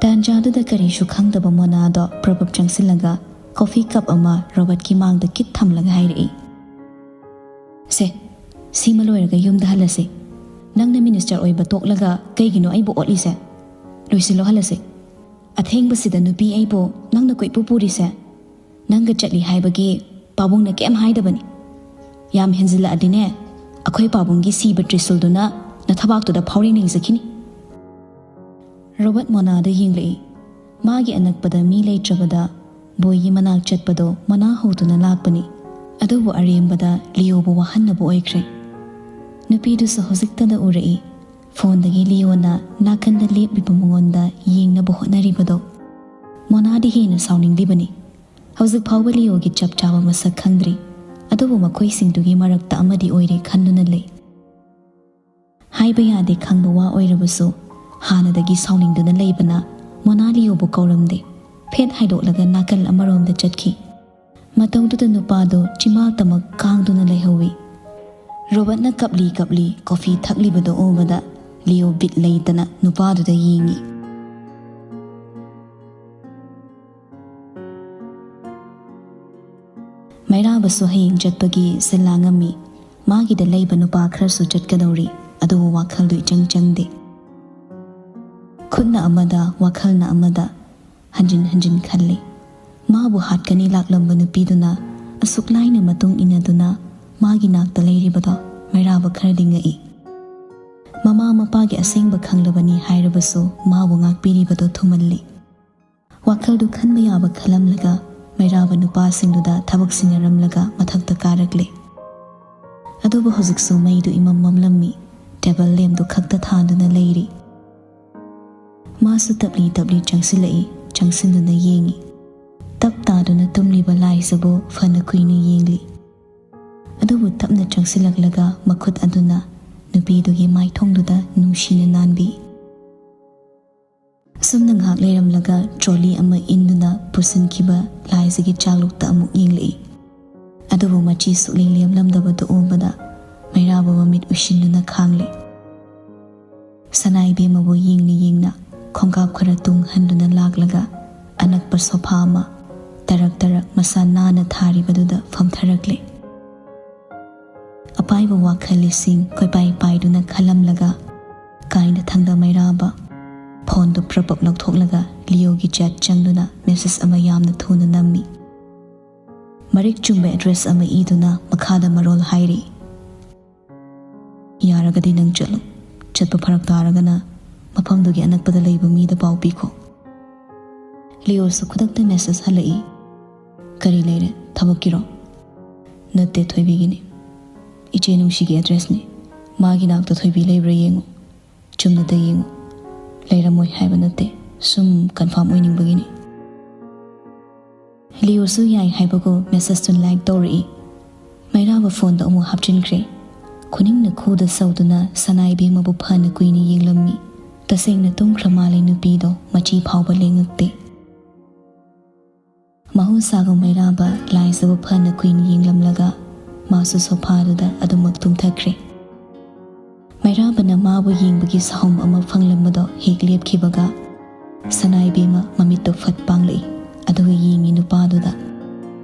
ꯇꯥꯟꯖꯥꯗꯨꯗ ꯀꯔꯤꯁꯨ ꯈꯪꯗꯕ ꯃꯣꯅꯥꯗꯣ ꯄ꯭ꯔꯕꯞ ꯆꯪꯁꯤꯜꯂꯒ ꯀꯣꯐꯤ ꯀꯞ ꯑꯃ ꯔꯣꯕꯔꯠꯀꯤ ꯃꯥꯡꯗ ꯀꯤꯠ ꯊꯝꯂꯒ ꯍꯥꯏꯔꯛꯏ, "ꯁꯦ, ꯁꯤꯃ ꯂꯣꯏꯔꯒ ꯌꯨꯝꯗ ꯍꯜꯂꯁꯤ꯫ ꯅꯪꯅ minister ꯑꯣꯏꯕ ꯇꯣꯛꯂꯒ ꯀꯩꯒꯤꯅꯣ ꯑꯩꯕꯨ ꯑꯣꯠꯂꯤꯁꯦ? ꯂꯣꯏꯁꯤꯜꯂꯣ, ꯍꯜꯂꯁꯤ꯫ ꯑꯊꯦꯡꯕꯁꯤꯗ ꯅꯨꯄꯤ ꯑꯩꯕꯨ ꯅꯪꯅ ꯀꯣꯏꯄꯨ ꯄꯨꯔꯤꯁꯦ? ꯅꯪꯒ ꯆꯠꯂꯤ ꯍꯥꯏꯕꯒꯤ ꯄꯥꯕꯨꯡꯅ ꯀꯩꯝ ꯍꯥꯏꯗꯕꯅꯤ꯫ ꯌꯥꯝ ꯍꯦꯟꯖꯤꯜꯂꯛꯑꯗꯤꯅꯦ, ꯑꯩꯈꯣꯏ ꯄꯥꯕꯨꯡꯒꯤ ꯁꯤꯕ ꯇ꯭ꯔꯤꯁꯨꯜꯗꯨꯅ ꯅꯊꯕꯥꯛꯇꯨꯗ ꯐꯥꯎꯔꯦꯡ ꯂꯦꯡꯖꯈꯤꯅꯤ꯫" ꯔꯣꯕꯔꯠ ꯃꯣꯅꯥꯗ ꯌꯦꯡꯂꯛꯏ꯫ ꯃꯥꯒꯤ ꯑꯅꯛꯄꯗ ꯃꯤ ꯂꯩꯇ꯭ꯔꯕꯗ ꯕꯣꯏꯒꯤ ꯃꯅꯥꯛ ꯆꯠꯄꯗꯣ ꯃꯅꯥ ꯍꯧꯗꯨꯅ ꯂꯥꯛꯄꯅꯤ꯫ ꯑꯗꯨꯕꯨ ꯑꯔꯦꯝꯕꯗ ꯂꯤꯌꯣꯕꯨ ꯋꯥꯍꯟꯅꯕ ꯑꯣꯏꯈ꯭ꯔꯦ꯫ ꯅꯨꯄꯤꯗꯨꯁꯨ ꯍꯧꯖꯤꯛꯇꯗ ꯎꯔꯛꯏ꯫ ꯐꯣꯟꯗꯒꯤ ꯂꯤꯌꯣꯅ ꯅꯥꯀꯟꯗ ꯂꯦꯞꯂꯤꯕ ꯃꯉꯣꯟꯗ ꯌꯦꯡꯅꯕ ꯍꯣꯠꯅꯔꯤꯕꯗꯣ ꯃꯣꯅꯥꯗꯤ ꯍꯦꯟꯅ ꯁꯥꯎꯅꯤꯡꯂꯤꯕꯅꯤ꯫ ꯍꯧꯖꯤꯛ ꯐꯥꯎꯕ ꯂꯤꯌꯣꯒꯤ ꯆꯞ ꯆꯥꯕ ꯃꯁꯛ ꯈꯪꯗ꯭ꯔꯤ꯫ ꯑꯗꯨꯕꯨ ꯃꯈꯣꯏꯁꯤꯡꯗꯨꯒꯤ ꯃꯔꯛꯇ ꯑꯃꯗꯤ ꯑꯣꯏꯔꯦ ꯈꯟꯗꯨꯅ ꯂꯩ꯫ ꯍꯥꯏꯕ ꯌꯥꯗꯦ ꯈꯪꯕ ꯋꯥ ꯑꯣꯏꯔꯕꯁꯨ, ꯍꯥꯟꯅꯗꯒꯤ ꯁꯥꯎꯅꯤꯡꯗꯨꯅ ꯂꯩꯕꯅ ꯃꯣꯅꯥ ꯂꯤꯌꯣꯕꯨ ꯀꯧꯔꯝꯗꯦ꯫ ꯐꯦꯠ ꯍꯥꯏꯗꯣꯛꯂꯒ ꯅꯥꯀꯜ ꯑꯃꯔꯣꯝꯗ ꯆꯠꯈꯤ꯫ ꯃꯇꯧꯗꯨꯗ ꯅꯨꯄꯥꯗꯣ ꯆꯤꯝꯕꯥꯜꯇꯃꯛ ꯀꯥꯡꯗꯨꯅ ꯂꯩꯍꯧꯏ꯫ ꯔꯣꯕꯔꯠꯅ ꯀꯞꯂꯤ ꯀꯞꯂꯤ ꯀꯣꯐꯤ ꯊꯛꯂꯤꯕꯗꯣ ꯎꯕꯗ ꯂꯤꯌꯣ ꯕꯤꯠ ꯂꯩꯇꯅ ꯅꯨꯄꯥꯗꯨꯗ ꯌꯦꯡꯏ꯫ ꯃꯩꯔꯥꯕꯁꯨ ꯍꯌꯦꯡ ꯆꯠꯄꯒꯤ ꯁꯤꯜ ꯂꯥꯡꯉꯝꯃꯤ꯫ ꯃꯥꯒꯤꯗ ꯂꯩꯕ ꯅꯨꯄꯥ ꯈꯔꯁꯨ ꯆꯠꯀꯗꯧꯔꯤ, ꯑꯗꯨꯕꯨ ꯋꯥꯈꯜꯗꯨ ꯏꯆꯪ ꯆꯪꯗꯦ꯫ ꯈꯨꯠꯅ ꯑꯃꯗ, ꯋꯥꯈꯜꯅ ꯑꯃꯗ, ꯍꯟꯖꯤꯟ ꯍꯟꯖꯤꯟ ꯈꯜꯂꯤ꯫ ꯃꯥꯕꯨ ꯍꯥꯠꯀꯅꯤ ꯂꯥꯛꯂꯝꯕ ꯅꯨꯄꯤꯗꯨꯅ ꯑꯁꯨꯛ ꯂꯥꯏꯅ ꯃꯇꯨꯡ ꯏꯟꯅꯗꯨꯅ ꯃꯥꯒꯤ ꯅꯥꯛꯇ ꯂꯩꯔꯤꯕꯗꯣ ꯃꯩꯔꯥꯕ ꯈꯔꯗꯤ ꯉꯛꯏ꯫ ꯃꯃꯥ ꯃꯄꯥꯒꯤ ꯑꯁꯦꯡꯕ ꯈꯪꯂꯕꯅꯤ ꯍꯥꯏꯔꯕꯁꯨ ꯃꯥꯕꯨ ꯉꯥꯛꯄꯤꯔꯤꯕꯗꯣ ꯊꯨꯃꯜꯂꯤ꯫ ꯋꯥꯈꯜꯗꯨ ꯈꯟꯕ ꯌꯥꯕ ꯈꯜꯂꯝꯂꯒ ꯃꯩꯔꯥꯕ ꯅꯨꯄꯥꯁꯤꯡꯗꯨꯗ ꯊꯕꯛ ꯁꯤꯟꯅꯔꯝꯂꯒ ꯃꯊꯛꯇ ꯀꯥꯔꯛꯂꯦ꯫ ꯑꯗꯨꯕꯨ ꯍꯧꯖꯤꯛꯁꯨ ꯃꯩꯗꯨ ꯏꯃꯝ ꯃꯝꯂꯝꯃꯤ꯫ ꯇꯦꯕꯜ ꯂꯦꯝꯗꯨ ꯈꯛꯇ ꯊꯥꯟꯗꯨꯅ ꯂꯩꯔꯤ꯫ ꯃꯥꯁꯨ ꯇꯞꯂꯤ ꯇꯞꯂꯤ ꯆꯪꯁꯤꯜꯂꯛꯏ꯫ ꯆꯪꯁꯤꯟꯗꯨꯅ ꯌꯦꯡꯏ꯫ ꯇꯞ ꯇꯥꯗꯨꯅ ꯇꯨꯝꯂꯤꯕ ꯂꯥꯏꯁꯤꯕꯨ ꯐꯅ ꯀꯨꯏꯅ ꯌꯦꯡꯂꯤ꯫ ꯑꯗꯨꯕꯨ ꯇꯞꯅ ꯆꯪꯁꯤꯜꯂꯛꯂꯒ ꯃꯈꯨꯠ ꯑꯗꯨꯅ ꯅꯨꯄꯤꯗꯨꯒꯤ ꯃꯥꯏꯊꯣꯡꯗꯨꯗ ꯅꯨꯡꯁꯤꯅ ꯅꯥꯟꯕꯤ꯫ ꯑꯁꯨꯝꯅ ꯉꯥꯏꯍꯥꯛ ꯂꯩꯔꯝꯂꯒ ꯇ꯭ꯔꯣꯂꯤ ꯑꯃ ꯏꯟꯗꯨꯅ ꯄꯨꯁꯤꯟꯈꯤꯕ ꯂꯥꯏꯁꯤꯒꯤ ꯆꯥꯛꯂꯨꯛꯇ ꯑꯃꯨꯛ ꯌꯦꯡꯂꯛꯏ꯫ ꯑꯗꯨꯕꯨ ꯃꯆꯤ ꯁꯨꯛꯂꯦꯡ ꯂꯦꯝꯂꯝꯗꯕꯗꯨ ꯎꯕꯗ ꯃꯩꯔꯥꯕ ꯃꯃꯤꯠ ꯎꯏꯁꯤꯟꯗꯨꯅ ꯈꯥꯡꯂꯦ꯫ ꯁꯅꯥ ꯏꯕꯦꯝꯃꯕꯨ ꯌꯦꯡꯅ ꯌꯦꯡꯅ ꯈꯣꯡꯀꯥꯞ ꯈꯔ ꯇꯨꯡ ꯍꯟꯗꯨꯅ ꯂꯥꯛꯂꯒ ꯑꯅꯛꯄ ꯁꯣꯐꯥ ꯑꯃ ꯇꯔꯛ ꯇꯔꯛ ꯃꯁꯥ ꯅꯥꯟꯅ ꯊꯥꯔꯤꯕꯗꯨꯗ ꯐꯝꯊꯔꯛꯂꯦ꯫ ꯑꯄꯥꯏꯕ ꯋꯥꯈꯜ ꯂꯤꯁꯤꯡ ꯀꯣꯏꯄꯥꯏ ꯄꯥꯏꯗꯨꯅ ꯈꯜꯂꯝꯂꯒ ꯀꯥꯏꯅ ꯊꯪꯗ ꯃꯩꯔꯥꯕ ꯐꯣꯟꯗꯨ ꯄ꯭ꯔꯞ ꯄ꯭ꯔꯞ ꯂꯧꯊꯣꯛꯂꯒ ꯂꯤꯌꯣꯒꯤ ꯆꯦꯠ ꯆꯪꯗꯨꯅ ꯃꯦꯁꯦꯖ ꯑꯃ ꯌꯥꯝꯅ ꯊꯨꯅ ꯅꯝꯃꯤ꯫ ꯃꯔꯤꯛ ꯆꯨꯝꯕ ꯑꯦꯗ꯭ꯔꯦꯁ ꯑꯃ ꯏꯗꯨꯅ ꯃꯈꯥꯗ ꯃꯔꯣꯜ ꯍꯥꯏꯔꯤ: "ꯌꯥꯔꯒꯗꯤ ꯅꯪ ꯆꯠꯂꯨ꯫ ꯆꯠꯄ ꯐꯔꯛ ꯇꯥꯔꯒꯅ ꯃꯐꯝꯗꯨꯒꯤ ꯑꯅꯛꯄꯗ ꯂꯩꯕ ꯃꯤꯗ ꯄꯥꯎ ꯄꯤꯈꯣ꯫" ꯂꯤꯌꯣꯁꯨ ꯈꯨꯗꯛꯇ ꯃꯦꯁꯦꯖ ꯍꯜꯂꯛꯏ꯫ "ꯀꯔꯤ ꯂꯩꯔꯦ? ꯊꯕꯛꯀꯤꯔꯣ?" "ꯅꯠꯇꯦ, ꯊꯣꯏꯕꯤꯒꯤꯅꯤ꯫ ꯏꯆꯦ ꯅꯨꯡꯁꯤꯒꯤ ꯑꯦꯗ꯭ꯔꯦꯁꯅꯤ꯫ ꯃꯥꯒꯤ ꯅꯥꯛꯇ ꯊꯣꯏꯕꯤ ꯂꯩꯕ꯭ꯔꯥ ꯌꯦꯡꯉꯨ꯫ ꯆꯨꯝꯅꯗ ꯌꯦꯡꯉꯨ꯫ ꯂꯩꯔꯝꯃꯣꯏ ꯍꯥꯏꯕ ꯅꯠꯇꯦ, ꯁꯨꯝ ꯀꯟꯐꯥꯔꯝ ꯑꯣꯏꯅꯤꯡꯕꯒꯤꯅꯤ꯫ ꯂꯤꯌꯣꯁꯨ ꯌꯥꯏ ꯍꯥꯏꯕꯒꯨꯝ ꯃꯦꯁꯦꯖꯇꯨ ꯂꯥꯏꯛ ꯇꯧꯔꯛꯏ꯫ ꯃꯩꯔꯥꯕ ꯐꯣꯟꯗ ꯑꯃꯨꯛ ꯍꯥꯞꯆꯤꯟꯈ꯭ꯔꯦ꯫ ꯈꯨꯅꯤꯡꯅ ꯈꯨꯗ ꯁꯧꯗꯨꯅ ꯁꯅꯥ ꯏꯕꯦꯝꯃꯕꯨ ꯐꯅ ꯀꯨꯏꯅ ꯌꯦꯡꯂꯝꯃꯤ꯫ ꯇꯁꯦꯡꯅ ꯇꯨꯝꯈ꯭ꯔ ꯃꯥꯜꯂꯦ ꯅꯨꯄꯤꯗꯣ, ꯃꯆꯤ ꯐꯥꯎꯕ ꯂꯦꯡꯉꯛꯇꯦ꯫ ꯃꯍꯧꯁꯥꯒ ꯃꯩꯔꯥꯕ ꯂꯥꯏꯖꯕ ꯐꯅ ꯀꯨꯏꯅ ꯌꯦꯡꯂꯝꯂꯒ ꯃꯥꯁꯨ ꯁꯣꯐꯥꯗꯨꯗ ꯑꯗꯨꯃꯛ ꯇꯨꯝꯊꯈ꯭ꯔꯦ꯫ ꯃꯩꯔꯥꯕꯅ ꯃꯥꯕꯨ ꯌꯦꯡꯕꯒꯤ ꯁꯥꯍꯨꯝ ꯑꯃ ꯐꯪꯂꯝꯕꯗꯣ ꯍꯦꯛ ꯂꯦꯞꯈꯤꯕꯒ ꯁꯅꯥ ꯏꯕꯦꯝꯃ ꯃꯃꯤꯠꯇꯨ ꯐꯠ ꯄꯥꯡꯂꯛꯏ, ꯑꯗꯨꯒ ꯌꯦꯡꯉꯤ ꯅꯨꯄꯥꯗꯨꯗ꯫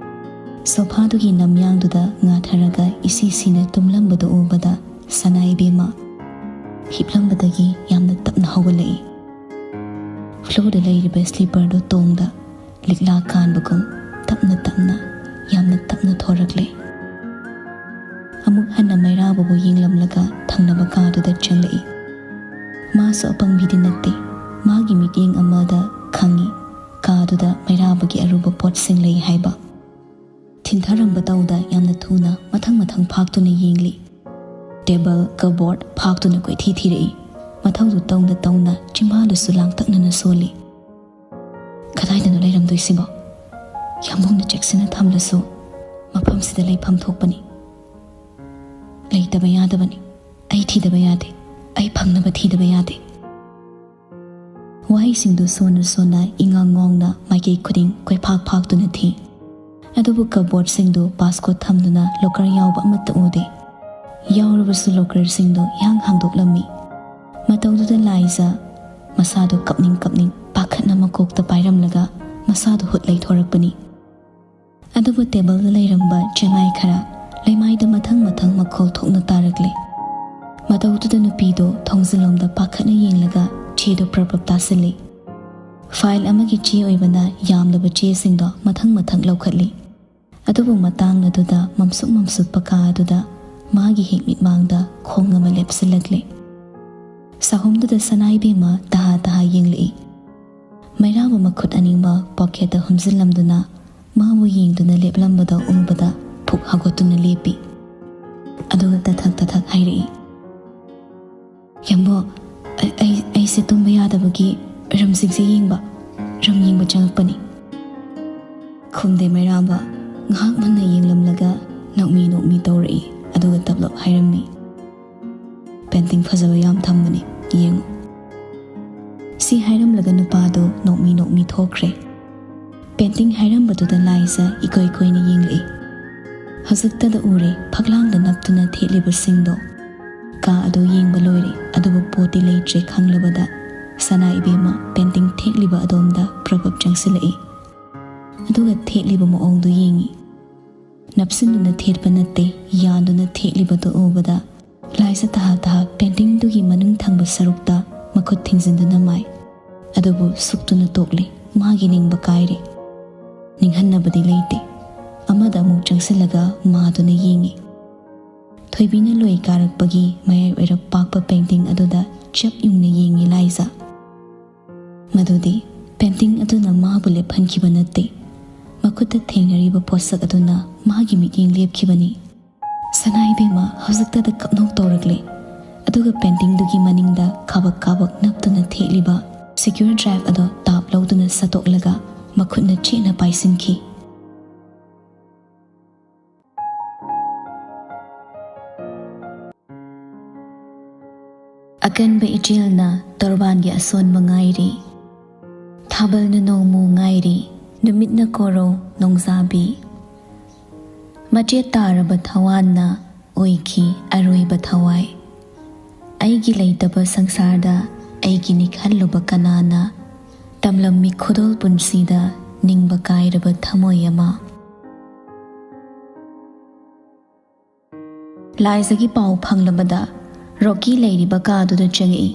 ꯁꯣꯐꯥꯗꯨꯒꯤ ꯅꯝꯌꯥꯡꯗꯨꯗ ꯉꯥꯊꯔꯒ ꯏꯁꯤ ꯁꯤꯅ ꯇꯨꯝꯂꯝꯕꯗꯨ ꯎꯕꯗ ꯁꯅꯥ ꯏꯕꯦꯝꯃ ꯍꯤꯞꯂꯝꯕꯗꯒꯤ ꯌꯥꯝꯅ ꯇꯞꯅ ꯍꯧꯒꯠꯂꯛꯏ꯫ ꯐ꯭ꯂꯣꯔꯗ ꯂꯩꯔꯤꯕ ꯁ꯭ꯂꯤꯄꯔꯗꯨ ꯇꯣꯡꯗ ꯂꯤꯛꯂꯥ ꯀꯥꯟꯕꯒꯨꯝ ꯇꯞꯅ ꯇꯞꯅ, ꯌꯥꯝꯅ ꯇꯞꯅ ꯊꯣꯔꯛꯂꯦ꯫ ꯑꯃꯨꯛ ꯍꯟꯅ ꯃꯩꯔꯥꯕꯕꯨ ꯌꯦꯡꯂꯝꯂꯒ ꯊꯪꯅꯕ ꯀꯥꯗꯨꯗ ꯆꯪꯂꯛꯏ꯫ ꯃꯥꯁꯨ ꯑꯄꯪꯕꯤꯗꯤ ꯅꯠꯇꯦ꯫ ꯃꯥꯒꯤ ꯃꯤꯠꯌꯦꯡ ꯑꯃꯗ ꯈꯪꯏ ꯀꯥꯗꯨꯗ ꯃꯩꯔꯥꯕꯒꯤ ꯑꯔꯨꯕ ꯄꯣꯠꯁꯤꯡ ꯂꯩ ꯍꯥꯏꯕ꯫ ꯊꯤꯟꯊꯔꯝꯕ ꯇꯧꯗ ꯌꯥꯝꯅ ꯊꯨꯅ ꯃꯊꯪ ꯃꯊꯪ ꯐꯥꯛꯇꯨꯅ ꯌꯦꯡꯂꯤ꯫ ꯇꯦꯕꯜ, ꯀꯕꯣꯔꯗ ꯐꯥꯛꯇꯨꯅ ꯀꯣꯏꯊꯤ ꯊꯤꯔꯛꯏ꯫ ꯃꯊꯧꯗꯨ ꯇꯧꯅ ꯇꯧꯅ ꯆꯤꯝꯕꯥꯜꯗꯨꯁꯨ ꯂꯥꯡꯇꯛꯅꯅ ꯁꯣꯜꯂꯤ꯫ "ꯀꯗꯥꯏꯗꯅꯣ ꯂꯩꯔꯝꯗꯣꯏꯁꯤꯕꯣ? ꯌꯥꯝꯕꯨꯡꯅ ꯆꯦꯛꯁꯤꯟꯅ ꯊꯝꯂꯁꯨ ꯃꯐꯝꯁꯤꯗ ꯂꯩꯐꯝ ꯊꯣꯛꯄꯅꯤ꯫ ꯂꯩꯇꯕ ꯌꯥꯗꯕꯅꯤ꯫ ꯑꯩ ꯊꯤꯗꯕ ꯌꯥꯗꯦ꯫ ꯑꯩ ꯐꯪꯅꯕ ꯊꯤꯗꯕ ꯌꯥꯗꯦ꯫" ꯋꯥꯍꯩꯁꯤꯡꯗꯨ ꯁꯣꯟꯅ ꯁꯣꯟꯅ ꯏꯉꯥꯡ ꯉꯥꯎꯅ ꯃꯥꯏꯀꯩ ꯈꯨꯗꯤꯡ ꯀꯣꯏꯐꯥꯛ ꯐꯥꯛꯇꯨꯅ ꯊꯤ꯫ ꯑꯗꯨꯕꯨ ꯀꯕꯣꯔꯗꯁꯤꯡꯗꯨ ꯄꯥꯁꯀꯣꯠ ꯊꯝꯗꯨꯅ ꯂꯣꯀꯔ ꯌꯥꯎꯕ ꯑꯃꯠꯇ ꯎꯗꯦ꯫ ꯌꯥꯎꯔꯕꯁꯨ ꯂꯣꯀꯔꯁꯤꯡꯗꯨ ꯏꯍꯥꯡ ꯍꯥꯡꯗꯣꯛꯂꯝꯃꯤ꯫ ꯃꯇꯧꯗꯨꯗ ꯂꯥꯏꯖ ꯃꯁꯥꯗꯨ ꯀꯞꯅꯤꯡ ꯀꯞꯅꯤꯡ ꯄꯥꯈꯠꯅ ꯃꯀꯣꯛꯇ ꯄꯥꯏꯔꯝꯂꯒ ꯃꯁꯥꯗꯨ ꯍꯨꯠ ꯂꯩꯊꯣꯔꯛꯄꯅꯤ꯫ ꯑꯗꯨꯕꯨ ꯇꯦꯕꯜꯗ ꯂꯩꯔꯝꯕ ꯆꯦꯃꯥꯏ ꯈꯔ ꯂꯩꯃꯥꯏꯗ ꯃꯊꯪ ꯃꯊꯪ ꯃꯈꯣꯜ ꯊꯣꯛꯅ ꯇꯥꯔꯛꯂꯦ꯫ ꯃꯇꯧꯗꯨꯗ ꯅꯨꯄꯤꯗꯨ ꯊꯣꯡꯖꯤꯜꯂꯣꯝꯗ ꯄꯥꯈꯠꯅ ꯌꯦꯡꯂꯒ ꯆꯦꯗꯨ ꯄ꯭ꯔꯞ ꯄ꯭ꯔꯞ ꯇꯥꯁꯤꯜꯂꯤ꯫ ꯐꯥꯏꯜ ꯑꯃꯒꯤ ꯆꯦ ꯑꯣꯏꯕꯅ ꯌꯥꯝꯂꯕ ꯆꯦꯁꯤꯡꯗꯣ ꯃꯊꯪ ꯃꯊꯪ ꯂꯧꯈꯠꯂꯤ꯫ ꯑꯗꯨꯕꯨ ꯃꯇꯥꯡ ꯑꯗꯨꯗ ꯃꯝꯁꯨꯛ ꯃꯝꯁꯨꯠꯄ ꯀꯥ ꯑꯗꯨꯗ ꯃꯥꯒꯤ ꯍꯦꯛ ꯃꯤꯠꯃꯥꯡꯗ ꯈꯣꯡ ꯑꯃ ꯂꯦꯞꯁꯤꯜꯂꯛꯂꯦ꯫ ꯁꯥꯍꯨꯝꯗꯨꯗ ꯁꯅꯥ ꯏꯕꯦꯝꯃ ꯇꯍꯥ ꯇꯍꯥ ꯌꯦꯡꯂꯛꯏ꯫ ꯃꯩꯔꯥꯕ ꯃꯈꯨꯠ ꯑꯅꯤꯃꯛ ꯄꯣꯀꯦꯠꯇ ꯍꯨꯝꯖꯤꯜꯂꯝꯗꯨꯅ ꯃꯥꯕꯨ ꯌꯦꯡꯗꯨꯅ ꯂꯦꯞꯂꯝꯕꯗ ꯎꯕꯗ ꯐꯨꯛ ꯍꯧꯒꯠꯇꯨꯅ ꯂꯦꯞꯄꯤ꯫ ꯑꯗꯨꯒ ꯇꯊꯛ ꯇꯊꯛ ꯍꯥꯏꯔꯛꯏ, "ꯌꯥꯝꯕꯣ, ꯆꯤꯡꯁꯤ ꯌꯦꯡꯕ, ꯔꯝ ꯌꯦꯡꯕ ꯆꯪꯉꯛꯄꯅꯤ꯫ ꯈꯨꯝꯗꯦ ꯃꯩꯔꯥꯕ꯫ ꯉꯥꯏꯍꯥꯛ ꯃꯨꯟꯅ ꯌꯦꯡꯂꯝꯂꯒ ꯅꯣꯛꯃꯤ ꯅꯣꯛꯃꯤ ꯇꯧꯔꯛꯏ, ꯑꯗꯨꯒ ꯇꯞꯂꯞ ꯍꯥꯏꯔꯝꯃꯤ, "ꯄꯦꯟꯇꯤꯡ ꯐꯖꯕ ꯌꯥꯝ ꯊꯝꯕꯅꯤ, ꯌꯦꯡꯉꯨ"꯫ ꯁꯤ ꯍꯥꯏꯔꯝꯂꯒ ꯅꯨꯄꯥꯗꯣ ꯅꯣꯛꯃꯤ ꯅꯣꯛꯃꯤ ꯊꯣꯛꯈ꯭ꯔꯦ꯫ ꯄꯦꯟꯇꯤꯡ ꯍꯥꯏꯔꯝꯕꯗꯨꯗ ꯂꯥꯏꯖ ꯏꯀꯣꯏ ꯀꯣꯏꯅ ꯌꯦꯡꯂꯛꯏ꯫ ꯍꯧꯖꯤꯛꯇꯗ ꯎꯔꯦ ꯐꯛꯂꯥꯡꯗ ꯅꯞꯇꯨꯅ ꯊꯦꯠꯂꯤꯕꯁꯤꯡꯗꯣ꯫ ꯀꯥ ꯑꯗꯨ ꯌꯦꯡꯕ ꯂꯣꯏꯔꯦ, ꯑꯗꯨꯕꯨ ꯄꯣꯠꯇꯤ ꯂꯩꯇ꯭ꯔꯦ ꯈꯪꯂꯕꯗ ꯁꯅꯥ ꯏꯕꯦꯝꯃ ꯄꯦꯟꯇꯤꯡ ꯊꯦꯠꯂꯤꯕ ꯑꯗꯣꯝꯗ ꯄ꯭ꯔꯞ ꯄ꯭ꯔꯞ ꯆꯪꯁꯤꯜꯂꯛꯏ꯫ ꯑꯗꯨꯒ ꯊꯦꯠꯂꯤꯕ ꯃꯑꯣꯡꯗꯨ ꯌꯦꯡꯏ꯫ ꯅꯞꯁꯤꯟꯗꯨꯅ ꯊꯦꯠꯄ ꯅꯠꯇꯦ, ꯌꯥꯟꯗꯨꯅ ꯊꯦꯠꯂꯤꯕꯗꯨ ꯎꯕꯗ ꯂꯥꯏꯖ ꯇꯍꯥ ꯇꯍꯥ ꯄꯦꯟꯇꯤꯡꯗꯨꯒꯤ ꯃꯅꯨꯡ ꯊꯪꯕ ꯁꯔꯨꯛꯇ ꯃꯈꯨꯠ ꯊꯤꯡꯖꯤꯟꯗꯨꯅ ꯃꯥꯏ꯫ ꯑꯗꯨꯕꯨ ꯁꯨꯛꯇꯨꯅ ꯇꯣꯛꯂꯦ, ꯃꯥꯒꯤ ꯅꯤꯡꯕ ꯀꯥꯏꯔꯦ꯫ ꯅꯤꯡꯍꯟꯅꯕꯗꯤ ꯂꯩꯇꯦ꯫ ꯑꯃꯗ ꯑꯃꯨꯛ ꯆꯪꯁꯤꯜꯂꯒ ꯃꯥꯗꯨꯅ ꯌꯦꯡꯏ꯫ ꯊꯣꯏꯕꯤꯅ ꯂꯣꯏ ꯀꯥꯔꯛꯄꯒꯤ ꯃꯌꯥꯏ ꯑꯣꯏꯔꯞ ꯄꯥꯛꯄ ꯄꯦꯟꯇꯤꯡ ꯑꯗꯨꯗ ꯆꯞ ꯌꯨꯡꯅ ꯌꯦꯡꯏ ꯂꯥꯏꯖ꯫ ꯃꯗꯨꯗꯤ ꯄꯦꯟꯇꯤꯡ ꯑꯗꯨꯅ ꯃꯥꯕꯨ ꯂꯦꯞꯍꯟꯈꯤꯕ ꯅꯠꯇꯦ, ꯃꯈꯨꯠꯇ ꯊꯦꯡꯅꯔꯤꯕ ꯄꯣꯠꯁꯛ ꯑꯗꯨꯅ ꯃꯥꯒꯤ ꯃꯤꯠꯌꯦꯡ ꯂꯦꯞꯈꯤꯕꯅꯤ꯫ ꯁꯅꯥ ꯏꯕꯦꯝꯃ ꯍꯧꯖꯤꯛꯇꯗ ꯀꯞꯅꯣꯛ ꯇꯧꯔꯛꯂꯦ, ꯑꯗꯨꯒ ꯄꯦꯟꯇꯤꯡꯗꯨꯒꯤ ꯃꯅꯤꯡꯗ ꯀꯥꯕꯛ ꯀꯥꯕꯛ ꯅꯞꯇꯨꯅ ꯊꯦꯠꯂꯤꯕ ꯁꯦꯀ꯭ꯌꯨꯔ ꯗ꯭ꯔꯥꯏꯚ ꯑꯗꯣ ꯇꯥꯞ ꯂꯧꯗꯨꯅ ꯁꯠꯇꯣꯛꯂꯒ ꯃꯈꯨꯠꯅ ꯆꯦꯠꯅ ꯄꯥꯏꯁꯤꯟꯈꯤ꯫ ꯑꯀꯟꯕ ꯏꯆꯦꯜꯅ ꯇꯣꯔꯕꯥꯟꯒꯤ ꯑꯁꯣꯟꯕ ꯉꯥꯏꯔꯤ꯫ ꯊꯥꯕꯜꯅ ꯅꯣꯡꯃꯨ ꯉꯥꯏꯔꯤ, ꯅꯨꯃꯤꯠꯅ ꯀꯣꯔꯧ ꯅꯣꯡꯖꯥꯕꯤ꯫ ꯃꯆꯦꯠ ꯇꯥꯔꯕ ꯊꯋꯥꯟꯅ ꯑꯣꯏꯈꯤ ꯑꯔꯣꯏꯕ ꯊꯋꯥꯏ꯫ ꯑꯩꯒꯤ ꯂꯩꯇꯕ ꯁꯪꯁꯥꯔꯗ ꯑꯩꯒꯤꯅꯤ ꯈꯜꯂꯨꯕ ꯀꯅꯥꯅ ꯇꯝꯂꯝꯃꯤ ꯈꯨꯗꯣꯜ ꯄꯨꯟꯁꯤꯗ ꯅꯤꯡꯕ ꯀꯥꯏꯔꯕ ꯊꯃꯣꯏ ꯑꯃ꯫ ꯂꯥꯏꯖꯒꯤ ꯄꯥꯎ ꯐꯪꯂꯕꯗ ꯔꯣꯀꯤ ꯂꯩꯔꯤꯕ ꯀꯥꯗꯨꯗ ꯆꯪꯉꯛꯏ꯫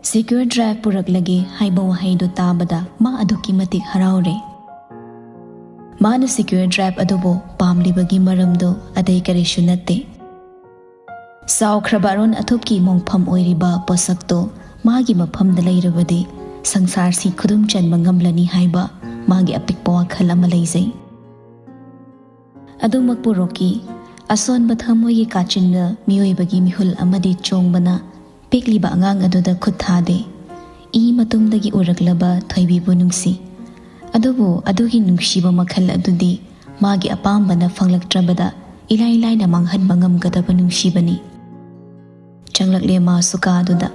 ꯁꯦꯀ꯭ꯌꯨꯔ ꯗ꯭ꯔꯥꯏꯚ ꯄꯨꯔꯛꯂꯒꯦ ꯍꯥꯏꯕ ꯋꯥꯍꯩꯗꯨ ꯇꯥꯕꯗ ꯃꯥ ꯑꯗꯨꯛꯀꯤ ꯃꯇꯤꯛ ꯍꯔꯥꯎꯔꯦ꯫ ꯃꯥꯅ ꯁꯦꯀ꯭ꯌꯨꯔ ꯗ꯭ꯔꯥꯏꯚ ꯑꯗꯨꯕꯨ ꯄꯥꯝꯂꯤꯕꯒꯤ ꯃꯔꯝꯗꯨ ꯑꯇꯩ ꯀꯔꯤꯁꯨ ꯅꯠꯇꯦ꯫ ꯆꯥꯎꯈ꯭ꯔꯕ ꯑꯔꯣꯟ ꯑꯊꯨꯞꯀꯤ ꯃꯣꯡꯐꯝ ꯑꯣꯏꯔꯤꯕ ꯄꯣꯠꯁꯛꯇꯨ ꯃꯥꯒꯤ ꯃꯐꯝꯗ ꯂꯩꯔꯕꯗꯤ ꯁꯪꯁꯥꯔꯁꯤ ꯈꯨꯗꯨꯝ ꯆꯟꯕ ꯉꯝꯂꯅꯤ ꯍꯥꯏꯕ ꯃꯥꯒꯤ ꯑꯄꯤꯛꯄ ꯋꯥꯈꯜ ꯑꯃ ꯂꯩꯖꯩ꯫ ꯑꯗꯨꯃꯛꯄꯨ ꯔꯣꯀꯤ, ꯑꯁꯣꯟꯕ ꯊꯃꯣꯏꯒꯤ ꯀꯥꯆꯤꯟꯗ ꯃꯤꯑꯣꯏꯕꯒꯤ ꯃꯤꯍꯨꯜ ꯑꯃꯗꯤ ꯆꯣꯡꯕꯅ ꯄꯤꯛꯂꯤꯕ ꯑꯉꯥꯡ ꯑꯗꯨꯗ ꯈꯨꯠ ꯊꯥꯗꯦ꯫ ꯏ ꯃꯇꯨꯝꯗꯒꯤ ꯎꯔꯛꯂꯕ ꯊꯣꯏꯕꯤꯕꯨ ꯅꯨꯡꯁꯤ꯫ ꯑꯗꯨꯕꯨ ꯑꯗꯨꯒꯤ ꯅꯨꯡꯁꯤꯕ ꯃꯈꯜ ꯑꯗꯨꯗꯤ ꯃꯥꯒꯤ ꯑꯄꯥꯝꯕꯅ ꯐꯪꯂꯛꯇ꯭ꯔꯕꯗ ꯏꯂꯥꯏ ꯂꯥꯏꯅ ꯃꯥꯡꯍꯟꯕ ꯉꯝꯒꯗꯕ ꯅꯨꯡꯁꯤꯕꯅꯤ꯫ ꯆꯪꯂꯛꯂꯦ ꯃꯥꯁꯨ ꯀꯥꯗꯨꯗ꯫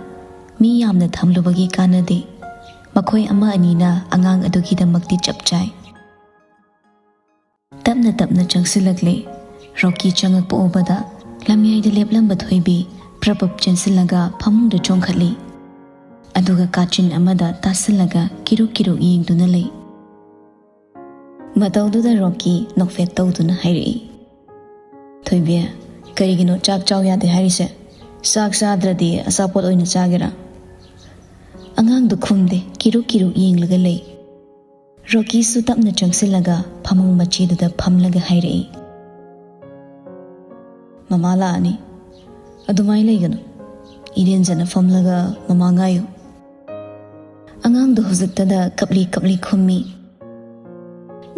ꯃꯤ ꯌꯥꯝꯅ ꯊꯝꯂꯨꯕꯒꯤ ꯀꯥꯟꯅꯗꯦ꯫ ꯃꯈꯣꯏ ꯑꯃ ꯑꯅꯤꯅ ꯑꯉꯥꯡ ꯑꯗꯨꯒꯤꯗꯃꯛꯇꯤ ꯆꯞ ꯆꯥꯏ꯫ ꯇꯞꯅ ꯇꯞꯅ ꯆꯪꯁꯤꯜꯂꯛꯂꯦ꯫ ꯔꯣꯀꯤ ꯆꯪꯉꯛꯄ ꯎꯕꯗ ꯂꯝꯌꯥꯏꯗ ꯂꯦꯞꯂꯝꯕ ꯊꯣꯏꯕꯤ ꯄ꯭ꯔꯞ ꯄ꯭ꯔꯞ ꯆꯦꯟꯁꯤꯜꯂꯒ ꯐꯃꯨꯡꯗ ꯆꯣꯡꯈꯠꯂꯤ꯫ ꯑꯗꯨꯒ ꯀꯥꯆꯤꯟ ꯑꯃꯗ ꯇꯥꯁꯤꯜꯂꯒ ꯀꯤꯔꯨꯛ ꯀꯤꯔꯨꯛ ꯌꯦꯡꯗꯨꯅ ꯂꯩ꯫ ꯃꯇꯧꯗꯨꯗ ꯔꯣꯀꯤ ꯅꯣꯛꯐꯦꯠ ꯇꯧꯗꯨꯅ ꯍꯥꯏꯔꯛꯏ, "ꯊꯣꯏꯕꯤ, ꯀꯔꯤꯒꯤꯅꯣ ꯆꯥꯛ ꯆꯥꯎ ꯌꯥꯗꯦ ꯍꯥꯏꯔꯤꯁꯦ? ꯆꯥꯛ ꯆꯥꯗ꯭ꯔꯗꯤ ꯑꯆꯥꯄꯣꯠ ꯑꯣꯏꯅ ꯆꯥꯒꯦꯔꯥ?" ꯑꯉꯥꯡꯗꯨ ꯈꯨꯝꯗꯦ, ꯀꯤꯔꯨꯛ ꯀꯤꯔꯨꯛ ꯌꯦꯡꯂꯒ ꯂꯩ꯫ ꯔꯣꯀꯤꯁꯨ ꯇꯞꯅ ꯆꯪꯁꯤꯜꯂꯒ ꯐꯃꯨꯡ ꯃꯆꯤꯗꯨꯗ ꯐꯝꯂꯒ ꯍꯥꯏꯔꯛꯏ, "ꯃꯃꯥ ꯂꯥꯛꯑꯅꯤ, ꯑꯗꯨꯃꯥꯏꯅ ꯂꯩꯒꯅꯨ꯫ ꯏꯔꯦꯟꯖꯅ ꯐꯝꯂꯒ ꯃꯃꯥ ꯉꯥꯏꯌꯨ꯫" ꯑꯉꯥꯡꯗꯣ ꯍꯧꯖꯤꯛꯇꯗ ꯀꯞꯂꯤ ꯀꯞꯂꯤ ꯈꯨꯝꯃꯤ,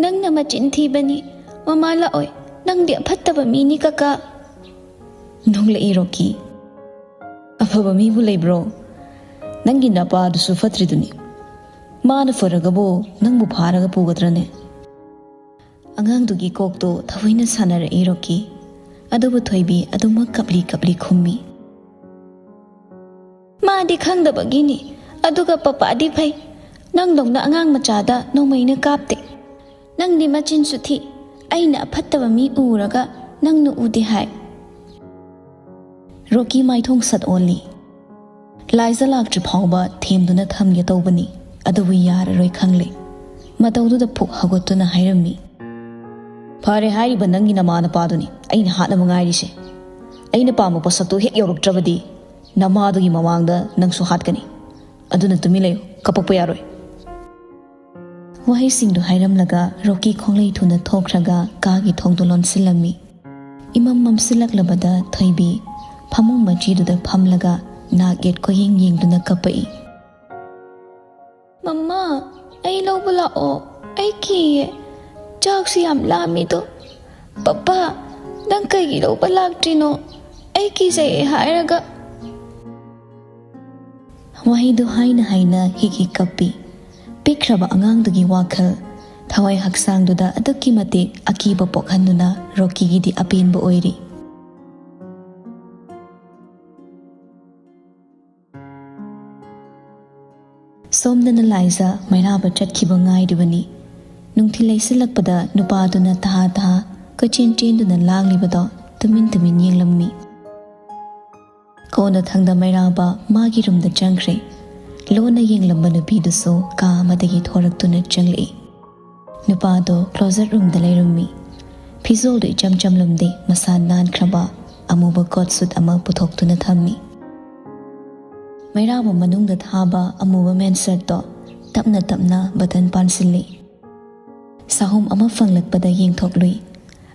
"ꯅꯪꯅ ꯃꯆꯤꯟ ꯊꯤꯕꯅꯤ, ꯃꯃꯥ ꯂꯥꯛꯑꯣꯏ, ꯅꯪꯗꯤ ꯑꯐꯠꯇꯕ ꯃꯤꯅꯤ ꯀꯀꯥ꯫" ꯅꯣꯡꯂꯛꯏ ꯔꯣꯀꯤ꯫ "ꯑꯐꯕ ꯃꯤꯕꯨ ꯂꯩꯕ꯭ꯔꯣ? ꯅꯪꯒꯤ ꯅꯄꯥꯗꯨꯁꯨ ꯐꯠꯇ꯭ꯔꯤꯗꯨꯅꯤ꯫ ꯃꯥꯅ ꯐꯔꯒꯕꯨ ꯅꯪꯕꯨ ꯐꯥꯔꯒ ꯄꯨꯒꯗ꯭ꯔꯅꯦ?" ꯑꯉꯥꯡꯗꯨꯒꯤ ꯀꯣꯛꯇꯣ ꯊꯑꯣꯏꯅ ꯁꯥꯟꯅꯔꯛꯏ ꯔꯣꯀꯤ꯫ ꯑꯗꯨꯕꯨ ꯊꯣꯏꯕꯤ ꯑꯗꯨꯃꯛ ꯀꯞꯂꯤ ꯀꯞꯂꯤ ꯈꯨꯝꯃꯤ꯫ "ꯃꯥꯗꯤ ꯈꯪꯗꯕꯒꯤꯅꯤ, ꯑꯗꯨꯒ ꯄꯄꯥꯗꯤ ꯐꯩ꯫ ꯅꯪꯗꯧꯅ ꯑꯉꯥꯡ ꯃꯆꯥꯗ ꯅꯣꯡꯃꯩꯅ ꯀꯥꯞꯇꯦ꯫ ꯅꯪꯗꯤ ꯃꯆꯤꯟꯁꯨ ꯊꯤ꯫ ꯑꯩꯅ ꯑꯐꯠꯇꯕ ꯃꯤ ꯎꯔꯒ ꯅꯪꯅ ꯎꯗꯦ ꯍꯥꯏ꯫" ꯔꯣꯀꯤ ꯃꯥꯏꯊꯣꯡ ꯁꯠ ꯑꯣꯜꯂꯤ꯫ ꯂꯥꯏꯖ ꯂꯥꯛꯇ꯭ꯔꯤ ꯐꯥꯎꯕ ꯊꯦꯝꯗꯨꯅ ꯊꯝꯒꯦ ꯇꯧꯕꯅꯤ, ꯑꯗꯨꯕꯨ ꯌꯥꯔꯔꯣꯏ ꯈꯪꯂꯦ꯫ ꯃꯇꯧꯗꯨꯗ ꯄꯨꯛ ꯍꯧꯒꯠꯇꯨꯅ ꯍꯥꯏꯔꯝꯃꯤ, "ꯐꯔꯦ ꯍꯥꯏꯔꯤꯕ ꯅꯪꯒꯤ ꯅꯃꯥ ꯅꯄꯥꯗꯨꯅꯤ ꯑꯩꯅ ꯍꯥꯠꯅꯕ ꯉꯥꯏꯔꯤꯁꯦ꯫ ꯑꯩꯅ ꯄꯥꯝꯕ ꯄꯣꯠꯁꯛꯇꯨ ꯍꯦꯛ ꯌꯧꯔꯛꯇ꯭ꯔꯕꯗꯤ ꯅꯃꯥꯗꯨꯒꯤ ꯃꯃꯥꯡꯗ ꯅꯪꯁꯨ ꯍꯥꯠꯀꯅꯤ꯫ ꯑꯗꯨꯅ ꯇꯨꯃꯤꯟ ꯂꯩꯌꯨ, ꯀꯞꯄꯛꯄ ꯌꯥꯔꯣꯏ꯫" ꯋꯥꯍꯩꯁꯤꯡꯗꯨ ꯍꯥꯏꯔꯝꯂꯒ ꯔꯣꯀꯤ ꯈꯣꯡꯂꯩ ꯊꯨꯅ ꯊꯣꯛꯈ꯭ꯔꯒ ꯀꯥꯒꯤ ꯊꯣꯡꯗꯨ ꯂꯣꯟꯁꯤꯜꯂꯝꯃꯤ꯫ ꯏꯃꯝ ꯃꯝꯁꯤꯜꯂꯛꯂꯕꯗ ꯊꯣꯏꯕꯤ ꯐꯃꯨꯡ ꯃꯆꯤꯗꯨꯗ ꯐꯝꯂꯒ ꯅꯥꯛ ꯌꯦꯠ ꯀꯣꯌꯦꯡ ꯌꯦꯡꯗꯨꯅ ꯀꯞꯄꯛꯏ꯫ "ꯃꯃꯥ, ꯑꯩ ꯂꯧꯕ ꯂꯥꯛꯑꯣ, ꯑꯩ ꯀꯤꯌꯦ꯫ ꯆꯥꯛꯁꯨ ꯌꯥꯝ ꯂꯥꯝꯃꯤꯗꯣ꯫ ꯄꯄꯥ, ꯅꯪ ꯀꯩꯒꯤ ꯂꯧꯕ ꯂꯥꯛꯇ꯭ꯔꯤꯅꯣ? ꯑꯩ ꯀꯤꯖꯩꯌꯦ ꯍꯥꯏꯔꯒ꯫" ꯋꯥꯍꯩꯗꯨ ꯍꯥꯏꯅ ꯍꯥꯏꯅ ꯍꯤꯛ ꯍꯤꯛ ꯀꯞꯄꯤ꯫ ꯄꯤꯛꯈ꯭ꯔꯕ ꯑꯉꯥꯡꯗꯨꯒꯤ ꯋꯥꯈꯜ, ꯊꯋꯥꯏ ꯍꯛꯆꯥꯡꯗꯨꯗ ꯑꯗꯨꯛꯀꯤ ꯃꯇꯤꯛ ꯑꯀꯤꯕ ꯄꯣꯛꯍꯟꯗꯨꯅ ꯔꯣꯀꯤꯒꯤꯗꯤ ꯑꯄꯦꯟꯕ ꯑꯣꯏꯔꯤ꯫ ꯁꯣꯝꯗꯅ ꯂꯥꯏꯖ ꯃꯩꯔꯥꯕ ꯆꯠꯈꯤꯕ ꯉꯥꯏꯔꯤꯕꯅꯤ꯫ ꯅꯨꯡꯊꯤꯜ ꯂꯩꯁꯤꯜꯂꯛꯄꯗ ꯅꯨꯄꯥꯗꯨꯅ ꯇꯍꯥ ꯇꯍꯥ ꯀꯣꯏꯆꯦꯟ ꯆꯦꯟꯗꯨꯅ ꯂꯥꯡꯂꯤꯕꯗꯣ ꯇꯨꯃꯤꯟ ꯇꯨꯃꯤꯟ ꯌꯦꯡꯂꯝꯃꯤ꯫ ꯀꯣꯟꯅꯊꯪꯗ ꯃꯩꯔꯥꯕ ꯃꯥꯒꯤ ꯔꯨꯝꯗ ꯆꯪꯈ꯭ꯔꯦ꯫ ꯂꯣꯟꯅ ꯌꯦꯡꯂꯝꯕ ꯅꯨꯄꯤꯗꯨꯁꯨ ꯀꯥ ꯑꯃꯗꯒꯤ ꯊꯣꯔꯛꯇꯨꯅ ꯆꯪꯂꯛꯏ꯫ ꯅꯨꯄꯥꯗꯣ ꯀ꯭ꯂꯣꯖꯦꯠ ꯔꯨꯝꯗ ꯂꯩꯔꯝꯃꯤ꯫ ꯐꯤꯖꯣꯜꯗꯨ ꯏꯆꯝ ꯆꯝꯂꯝꯗꯦ, ꯃꯁꯥ ꯅꯥꯟꯈ꯭ꯔꯕ ꯑꯃꯨꯕ ꯀꯣꯠ ꯁꯨꯠ ꯑꯃ ꯄꯨꯊꯣꯛꯇꯨꯅ ꯊꯝꯃꯤ꯫ ꯃꯩꯔꯥꯕ ꯃꯅꯨꯡꯗ ꯊꯥꯕ ꯑꯃꯨꯕ ꯃꯦꯟꯁꯔꯠꯇꯣ ꯇꯞꯅ ꯇꯞꯅ ꯕꯇꯟ ꯄꯥꯟꯁꯤꯜꯂꯤ꯫ ꯁꯥꯍꯨꯝ ꯑꯃ ꯐꯪꯂꯛꯄꯗ ꯌꯦꯡꯊꯣꯛꯂꯨꯏ꯫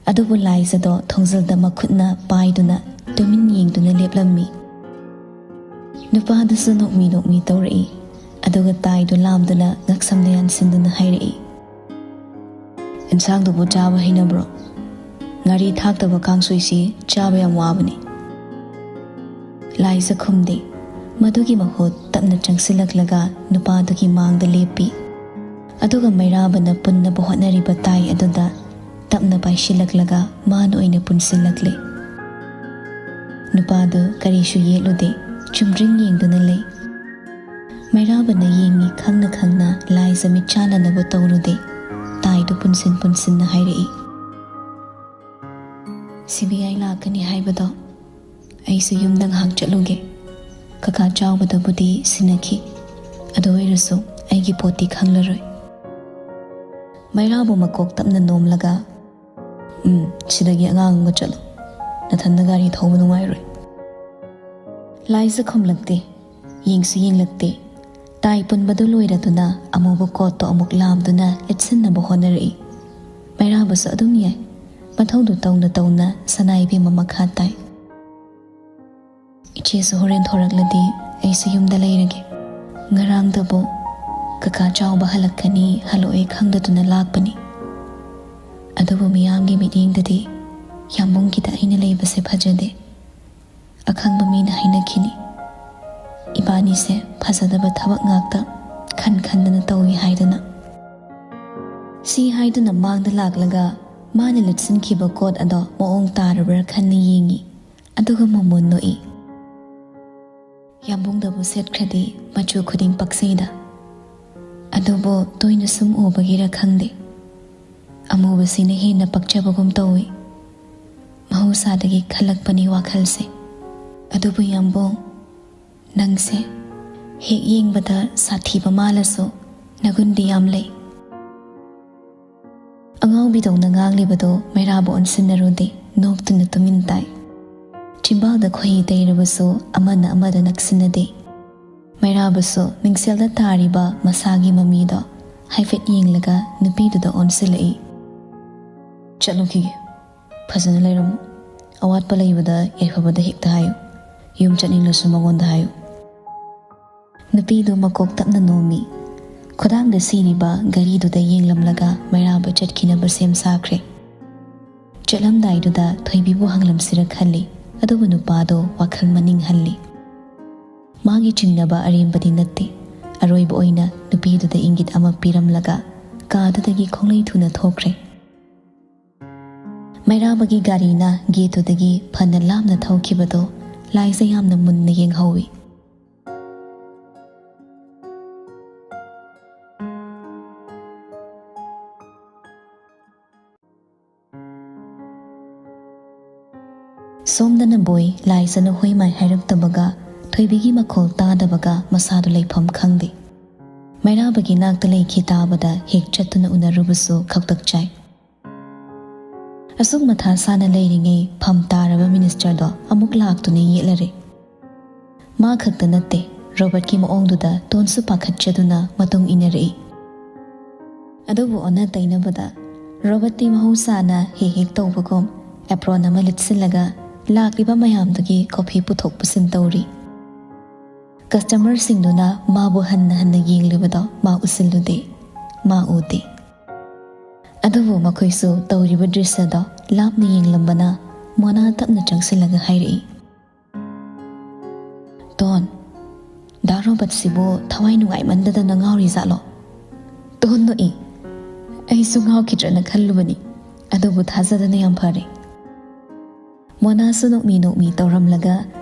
ꯑꯗꯨꯕꯨ ꯂꯥꯏꯖꯗꯣ ꯊꯣꯡꯖꯤꯜꯗ ꯃꯈꯨꯠꯅ ꯄꯥꯏꯗꯨꯅ ꯇꯨꯃꯤꯟ ꯌꯦꯡꯗꯨꯅ ꯂꯦꯞꯂꯝꯃꯤ꯫ ꯅꯨꯄꯥꯗꯨꯁꯨ ꯅꯣꯛꯃꯤ ꯅꯣꯛꯃꯤ ꯇꯧꯔꯛꯏ꯫ ꯑꯗꯨꯒ ꯇꯥꯏꯗꯨ ꯂꯥꯝꯗꯨꯅ ꯉꯛꯁꯝꯗ ꯌꯥꯟꯁꯤꯟꯗꯨꯅ ꯍꯥꯏꯔꯛꯏ, "ꯏꯟꯁꯥꯡꯗꯨꯕꯨ ꯆꯥꯕ ꯍꯩꯅꯕ꯭ꯔꯣ? ꯉꯥꯔꯤ ꯊꯥꯛꯇꯕ ꯀꯥꯡꯁꯣꯏꯁꯤ ꯆꯥꯕ ꯌꯥꯝ ꯋꯥꯕꯅꯤ꯫" ꯂꯥꯏꯖ ꯈꯨꯝꯗꯦ꯫ ꯃꯗꯨꯒꯤ ꯃꯍꯨꯠ ꯇꯞꯅ ꯆꯪꯁꯤꯜꯂꯛꯂꯒ ꯅꯨꯄꯥꯗꯨꯒꯤ ꯃꯥꯡꯗ ꯂꯦꯞꯄꯤ꯫ ꯑꯗꯨꯒ ꯃꯩꯔꯥꯕꯅ ꯄꯨꯟꯅꯕ ꯍꯣꯠꯅꯔꯤꯕ ꯇꯥꯏ ꯑꯗꯨꯗ ꯇꯞꯅ ꯄꯥꯏꯁꯤꯜꯂꯛꯂꯒ ꯃꯥꯅ ꯑꯣꯏꯅ ꯄꯨꯟꯁꯤꯜꯂꯛꯂꯦ꯫ ꯅꯨꯄꯥꯗꯨ ꯀꯔꯤꯁꯨ ꯌꯦꯠꯂꯨꯗꯦ, ꯆꯨꯝꯗ꯭ꯔꯤꯡ ꯌꯦꯡꯗꯨꯅ ꯂꯩ꯫ ꯃꯩꯔꯥꯕꯅ ꯌꯦꯡꯉꯤ ꯈꯪꯅ ꯈꯪꯅ ꯂꯥꯏꯖ ꯃꯤꯠ ꯆꯥꯟꯅꯅꯕ ꯇꯧꯔꯨꯗꯦ꯫ ꯇꯥꯏꯗꯨ ꯄꯨꯟꯁꯤꯟ ꯄꯨꯟꯁꯤꯟꯅ ꯍꯥꯏꯔꯛꯏ, "ꯁꯤ ꯕꯤ ꯑꯥꯏ ꯂꯥꯛꯀꯅꯤ ꯍꯥꯏꯕꯗꯣ, ꯑꯩꯁꯨ ꯌꯨꯝꯗ ꯉꯥꯏꯍꯥꯛ ꯆꯠꯂꯨꯒꯦ꯫ ꯀꯀꯥ ꯆꯥꯎꯕꯗꯕꯨꯗꯤ ꯁꯤꯟꯅꯈꯤ, ꯑꯗꯨ ꯑꯣꯏꯔꯁꯨ ꯑꯩꯒꯤ ꯄꯣꯠꯇꯤ ꯈꯪꯂꯔꯣꯏ꯫" ꯃꯩꯔꯥꯕ ꯃꯀꯣꯛ ꯇꯞꯅ ꯅꯣꯝꯂꯒ, "ꯎꯝ, ꯁꯤꯗꯒꯤ ꯑꯉꯥꯡ ꯑꯃꯒ ꯆꯠꯂꯨ꯫ ꯅꯊꯟꯗ ꯒꯥꯔꯤ ꯊꯧꯕ ꯅꯨꯡꯉꯥꯏꯔꯣꯏ꯫" ꯂꯥꯏꯖ ꯈꯨꯝꯂꯛꯇꯦ, ꯌꯦꯡꯁꯨ ꯌꯦꯡꯂꯛꯇꯦ꯫ ꯇꯥꯏ ꯄꯨꯟꯕꯗꯨ ꯂꯣꯏꯔꯗꯨꯅ ꯑꯃꯨꯕ ꯀꯣꯠꯇꯣ ꯑꯃꯨꯛ ꯂꯥꯝꯗꯨꯅ ꯂꯤꯠꯁꯤꯟꯅꯕ ꯍꯣꯠꯅꯔꯛꯏ꯫ ꯃꯩꯔꯥꯕꯁꯨ ꯑꯗꯨꯝ ꯌꯥꯏ꯫ ꯃꯊꯧꯗꯨ ꯇꯧꯅ ꯇꯧꯅ ꯁꯅꯥ ꯏꯕꯦꯝꯃ ꯃꯈꯥ ꯇꯥꯏ꯫ "ꯏꯆꯦꯁꯨ ꯍꯣꯔꯦꯟ ꯊꯣꯔꯛꯂꯗꯤ ꯑꯩꯁꯨ ꯌꯨꯝꯗ ꯂꯩꯔꯒꯦ꯫ ꯉꯔꯥꯡꯗꯕꯨ ꯀꯀꯥ ꯆꯥꯎꯕ ꯍꯜꯂꯛꯀꯅꯤ ꯍꯜꯂꯛꯑꯣꯏ ꯈꯪꯗꯗꯨꯅ ꯂꯥꯛꯄꯅꯤ꯫ ꯑꯗꯨꯕꯨ ꯃꯤꯌꯥꯝꯒꯤ ꯃꯤꯠꯌꯦꯡꯗꯗꯤ ꯌꯥꯝꯕꯨꯡꯒꯤꯗ ꯑꯩꯅ ꯂꯩꯕꯁꯦ ꯐꯖꯗꯦ꯫ ꯑꯈꯪꯕ ꯃꯤꯅ ꯍꯥꯏꯅꯈꯤꯅꯤ, ꯏꯕꯥꯅꯤꯁꯦ ꯐꯖꯗꯕ ꯊꯕꯛ ꯉꯥꯛꯇ ꯈꯟ ꯈꯟꯗꯅ ꯇꯧꯏ ꯍꯥꯏꯗꯨꯅ꯫ ꯁꯤ ꯍꯥꯏꯗꯨꯅ ꯃꯥꯡꯗ ꯂꯥꯛꯂꯒ ꯃꯥꯅ ꯂꯤꯠꯁꯤꯟꯈꯤꯕ ꯀꯣꯠ ꯑꯗꯣ ꯃꯑꯣꯡ ꯇꯥꯔꯕ꯭ꯔꯥ ꯈꯟꯅ ꯌꯦꯡꯏ, ꯑꯗꯨꯒ ꯃꯣꯃꯣꯟ ꯅꯣꯛꯏ꯫ ꯌꯥꯝꯕꯨꯡꯗꯕꯨ ꯁꯦꯠꯈ꯭ꯔꯗꯤ ꯃꯆꯨ ꯈꯨꯗꯤꯡ ꯄꯛꯆꯩꯗ, ꯑꯗꯨꯕꯨ ꯇꯣꯏꯅ ꯁꯨꯝ ꯎꯕꯒꯤꯔ ꯈꯪꯗꯦ, ꯑꯃꯨꯕꯁꯤꯅ ꯍꯦꯟꯅ ꯄꯛꯆꯕꯒꯨꯝ ꯇꯧꯏ꯫ ꯃꯍꯧꯁꯥꯗꯒꯤ ꯈꯜꯂꯛꯄꯅꯤ ꯋꯥꯈꯜꯁꯦ꯫ ꯑꯗꯨꯕꯨ ꯌꯥꯝꯕꯨꯡ, ꯅꯪꯁꯦ ꯍꯦꯛ ꯌꯦꯡꯕꯗ ꯁꯥꯊꯤꯕ ꯃꯥꯜꯂꯁꯨ ꯅꯒꯨꯟꯗꯤ ꯌꯥꯝ ꯂꯩ꯫ ꯑꯉꯥꯎꯕꯤꯗꯧꯅ ꯉꯥꯡꯂꯤꯕꯗꯨ ꯃꯩꯔꯥꯕ ꯑꯣꯟꯁꯤꯟꯅꯔꯨꯗꯦ, ꯅꯣꯛꯇꯨꯅ ꯇꯨꯃꯤꯟ ꯇꯥꯏ꯫ ꯆꯤꯝꯕꯥꯜꯗ ꯈꯣꯏꯍꯤ ꯇꯩꯔꯕꯁꯨ ꯑꯃꯅ ꯑꯃꯗ ꯅꯛꯁꯤꯟꯅꯗꯦ꯫ ꯃꯩꯔꯥꯕꯁꯨ ꯃꯤꯡꯁꯦꯜꯗ ꯇꯥꯔꯤꯕ ꯃꯁꯥꯒꯤ ꯃꯃꯤꯗꯣ ꯍꯥꯏꯐꯦꯠ ꯌꯦꯡꯂꯒ ꯅꯨꯄꯤꯗꯨꯗ ꯑꯣꯟꯁꯤꯜꯂꯛꯏ꯫ "ꯆꯠꯂꯨꯈꯤꯒꯦ꯫ ꯐꯖꯅ ꯂꯩꯔꯝꯃꯨ꯫ ꯑꯋꯥꯠꯄ ꯂꯩꯕꯗ ꯌꯥꯏꯐꯕꯗ ꯍꯦꯛꯇ ꯍꯥꯏꯌꯨ꯫ ꯌꯨꯝ ꯆꯠꯅꯤꯡꯂꯁꯨ ꯃꯉꯣꯟꯗ ꯍꯥꯏꯌꯨ꯫" ꯅꯨꯄꯤꯗꯨ ꯃꯀꯣꯛ ꯇꯞꯅ ꯅꯣꯝꯃꯤ꯫ ꯈꯨꯗꯥꯡꯗ ꯁꯤꯔꯤꯕ ꯘꯔꯤꯗꯨꯗ ꯌꯦꯡꯂꯝꯂꯒ ꯃꯩꯔꯥꯕ ꯆꯠꯈꯤꯅꯕ ꯁꯦꯝ ꯁꯥꯈ꯭ꯔꯦ꯫ ꯆꯠꯂꯝꯗꯥꯏꯗꯨꯗ ꯊꯣꯏꯕꯤꯕꯨ ꯍꯪꯂꯝꯁꯤꯔ ꯈꯜꯂꯤ, ꯑꯗꯨꯕꯨ ꯅꯨꯄꯥꯗꯣ ꯋꯥꯈꯜ ꯃꯅꯤꯡ ꯍꯜꯂꯤ꯫ ꯃꯥꯒꯤ ꯆꯤꯡꯅꯕ ꯑꯔꯦꯝꯕꯗꯤ ꯅꯠꯇꯦ꯫ ꯑꯔꯣꯏꯕ ꯑꯣꯏꯅ ꯅꯨꯄꯤꯗꯨꯗ ꯏꯪꯒꯤꯠ ꯑꯃ ꯄꯤꯔꯝꯂꯒ ꯀꯥꯗꯨꯗꯒꯤ ꯈꯣꯡꯂꯩ ꯊꯨꯅ ꯊꯣꯛꯈ꯭ꯔꯦ꯫ ꯃꯩꯔꯥꯕꯒꯤ ꯒꯥꯔꯤꯅ ꯒꯦꯠꯇꯨꯗꯒꯤ ꯐꯅ ꯂꯥꯞꯅ ꯊꯧꯈꯤꯕꯗꯣ ꯂꯥꯏꯖ ꯌꯥꯝꯅ ꯃꯨꯟꯅ ꯌꯦꯡꯍꯧꯏ꯫ ꯁꯣꯝꯗꯅ ꯕꯣꯏ ꯂꯥꯏꯖꯅ ꯍꯣꯏ ꯃꯥꯏ ꯍꯥꯏꯔꯛꯇꯕꯒ ꯊꯣꯏꯕꯤꯒꯤ ꯃꯈꯣꯜ ꯇꯥꯗꯕꯒ ꯃꯁꯥꯗꯨ ꯂꯩꯐꯝ ꯈꯪꯗꯦ꯫ ꯃꯩꯔꯥꯕꯒꯤ ꯅꯥꯛꯇ ꯂꯩꯈꯤ ꯇꯥꯕꯗ ꯍꯦꯛ ꯆꯠꯇꯨꯅ ꯎꯅꯔꯨꯕꯁꯨ ꯈꯛꯇꯛ ꯆꯥꯏ꯫ ꯑꯁꯨꯛ ꯃꯊꯥ ꯁꯥꯅ ꯂꯩꯔꯤꯉꯩ ꯐꯝ ꯇꯥꯔꯕ ꯃꯤꯅꯤꯁꯇꯔꯗꯣ ꯑꯃꯨꯛ ꯂꯥꯛꯇꯨꯅ ꯌꯦꯠꯂꯔꯦ꯫ ꯃꯥ ꯈꯛꯇ ꯅꯠꯇꯦ, ꯔꯣꯕꯔꯠꯀꯤ ꯃꯑꯣꯡꯗꯨꯗ ꯇꯣꯟꯁꯨ ꯄꯥꯈꯠꯆꯗꯨꯅ ꯃꯇꯨꯡ ꯏꯟꯅꯔꯛꯏ꯫ ꯑꯗꯨꯕꯨ ꯑꯣꯟꯅ ꯇꯩꯅꯕꯗ ꯔꯣꯕꯔꯠꯇꯤ ꯃꯍꯧꯁꯥꯅ ꯍꯦꯛ ꯍꯦꯛ ꯇꯧꯕꯒꯨꯝ ꯑꯦꯄ꯭ꯔꯣꯟ ꯑꯃ ꯂꯤꯠꯁꯤꯜꯂꯒ ꯂꯥꯛꯂꯤꯕ ꯃꯌꯥꯝꯗꯨꯒꯤ ꯀꯣꯐꯤ ꯄꯨꯊꯣꯛ ꯄꯨꯁꯤꯟ ꯇꯧꯔꯤ꯫ ꯀꯁꯇꯃꯔꯁꯤꯡꯗꯨꯅ ꯃꯥꯕꯨ ꯍꯟꯅ ꯍꯟꯅ ꯌꯦꯡꯂꯤꯕꯗꯣ ꯃꯥ ꯎꯁꯤꯜꯂꯨꯗꯦ, ꯃꯥ ꯎꯗꯦ꯫ ꯑꯗꯨꯕꯨ ꯃꯈꯣꯏꯁꯨ ꯇꯧꯔꯤꯕ ꯗ꯭ꯔꯤꯁ꯭ꯌꯗꯣ ꯂꯥꯞꯅ ꯌꯦꯡꯂꯝꯕꯅ ꯃꯣꯅꯥ ꯇꯞꯅ ꯆꯪꯁꯤꯜꯂꯒ ꯍꯥꯏꯔꯛꯏ, "ꯇꯣꯟ, ꯗꯥ ꯔꯣꯕꯔꯠꯁꯤꯕꯨ ꯊꯋꯥꯏ ꯅꯨꯡꯉꯥꯏꯃꯟꯗꯗꯅ ꯉꯥꯎꯔꯤ ꯖꯥꯠꯂꯣ? ꯇꯣꯟ ꯅꯣꯛꯏ꯫ ꯑꯩꯁꯨ ꯉꯥꯎꯈꯤꯗ꯭ꯔꯅ ꯈꯜꯂꯨꯕꯅꯤ, ꯑꯗꯨꯕꯨ ꯊꯥꯖꯗꯅ ꯌꯥꯝ ꯐꯔꯦ꯫ ꯃꯣꯅꯥꯁꯨ ꯅꯣꯛꯃꯤ ꯅꯣꯛꯃꯤ ꯇꯧꯔꯝꯂꯒ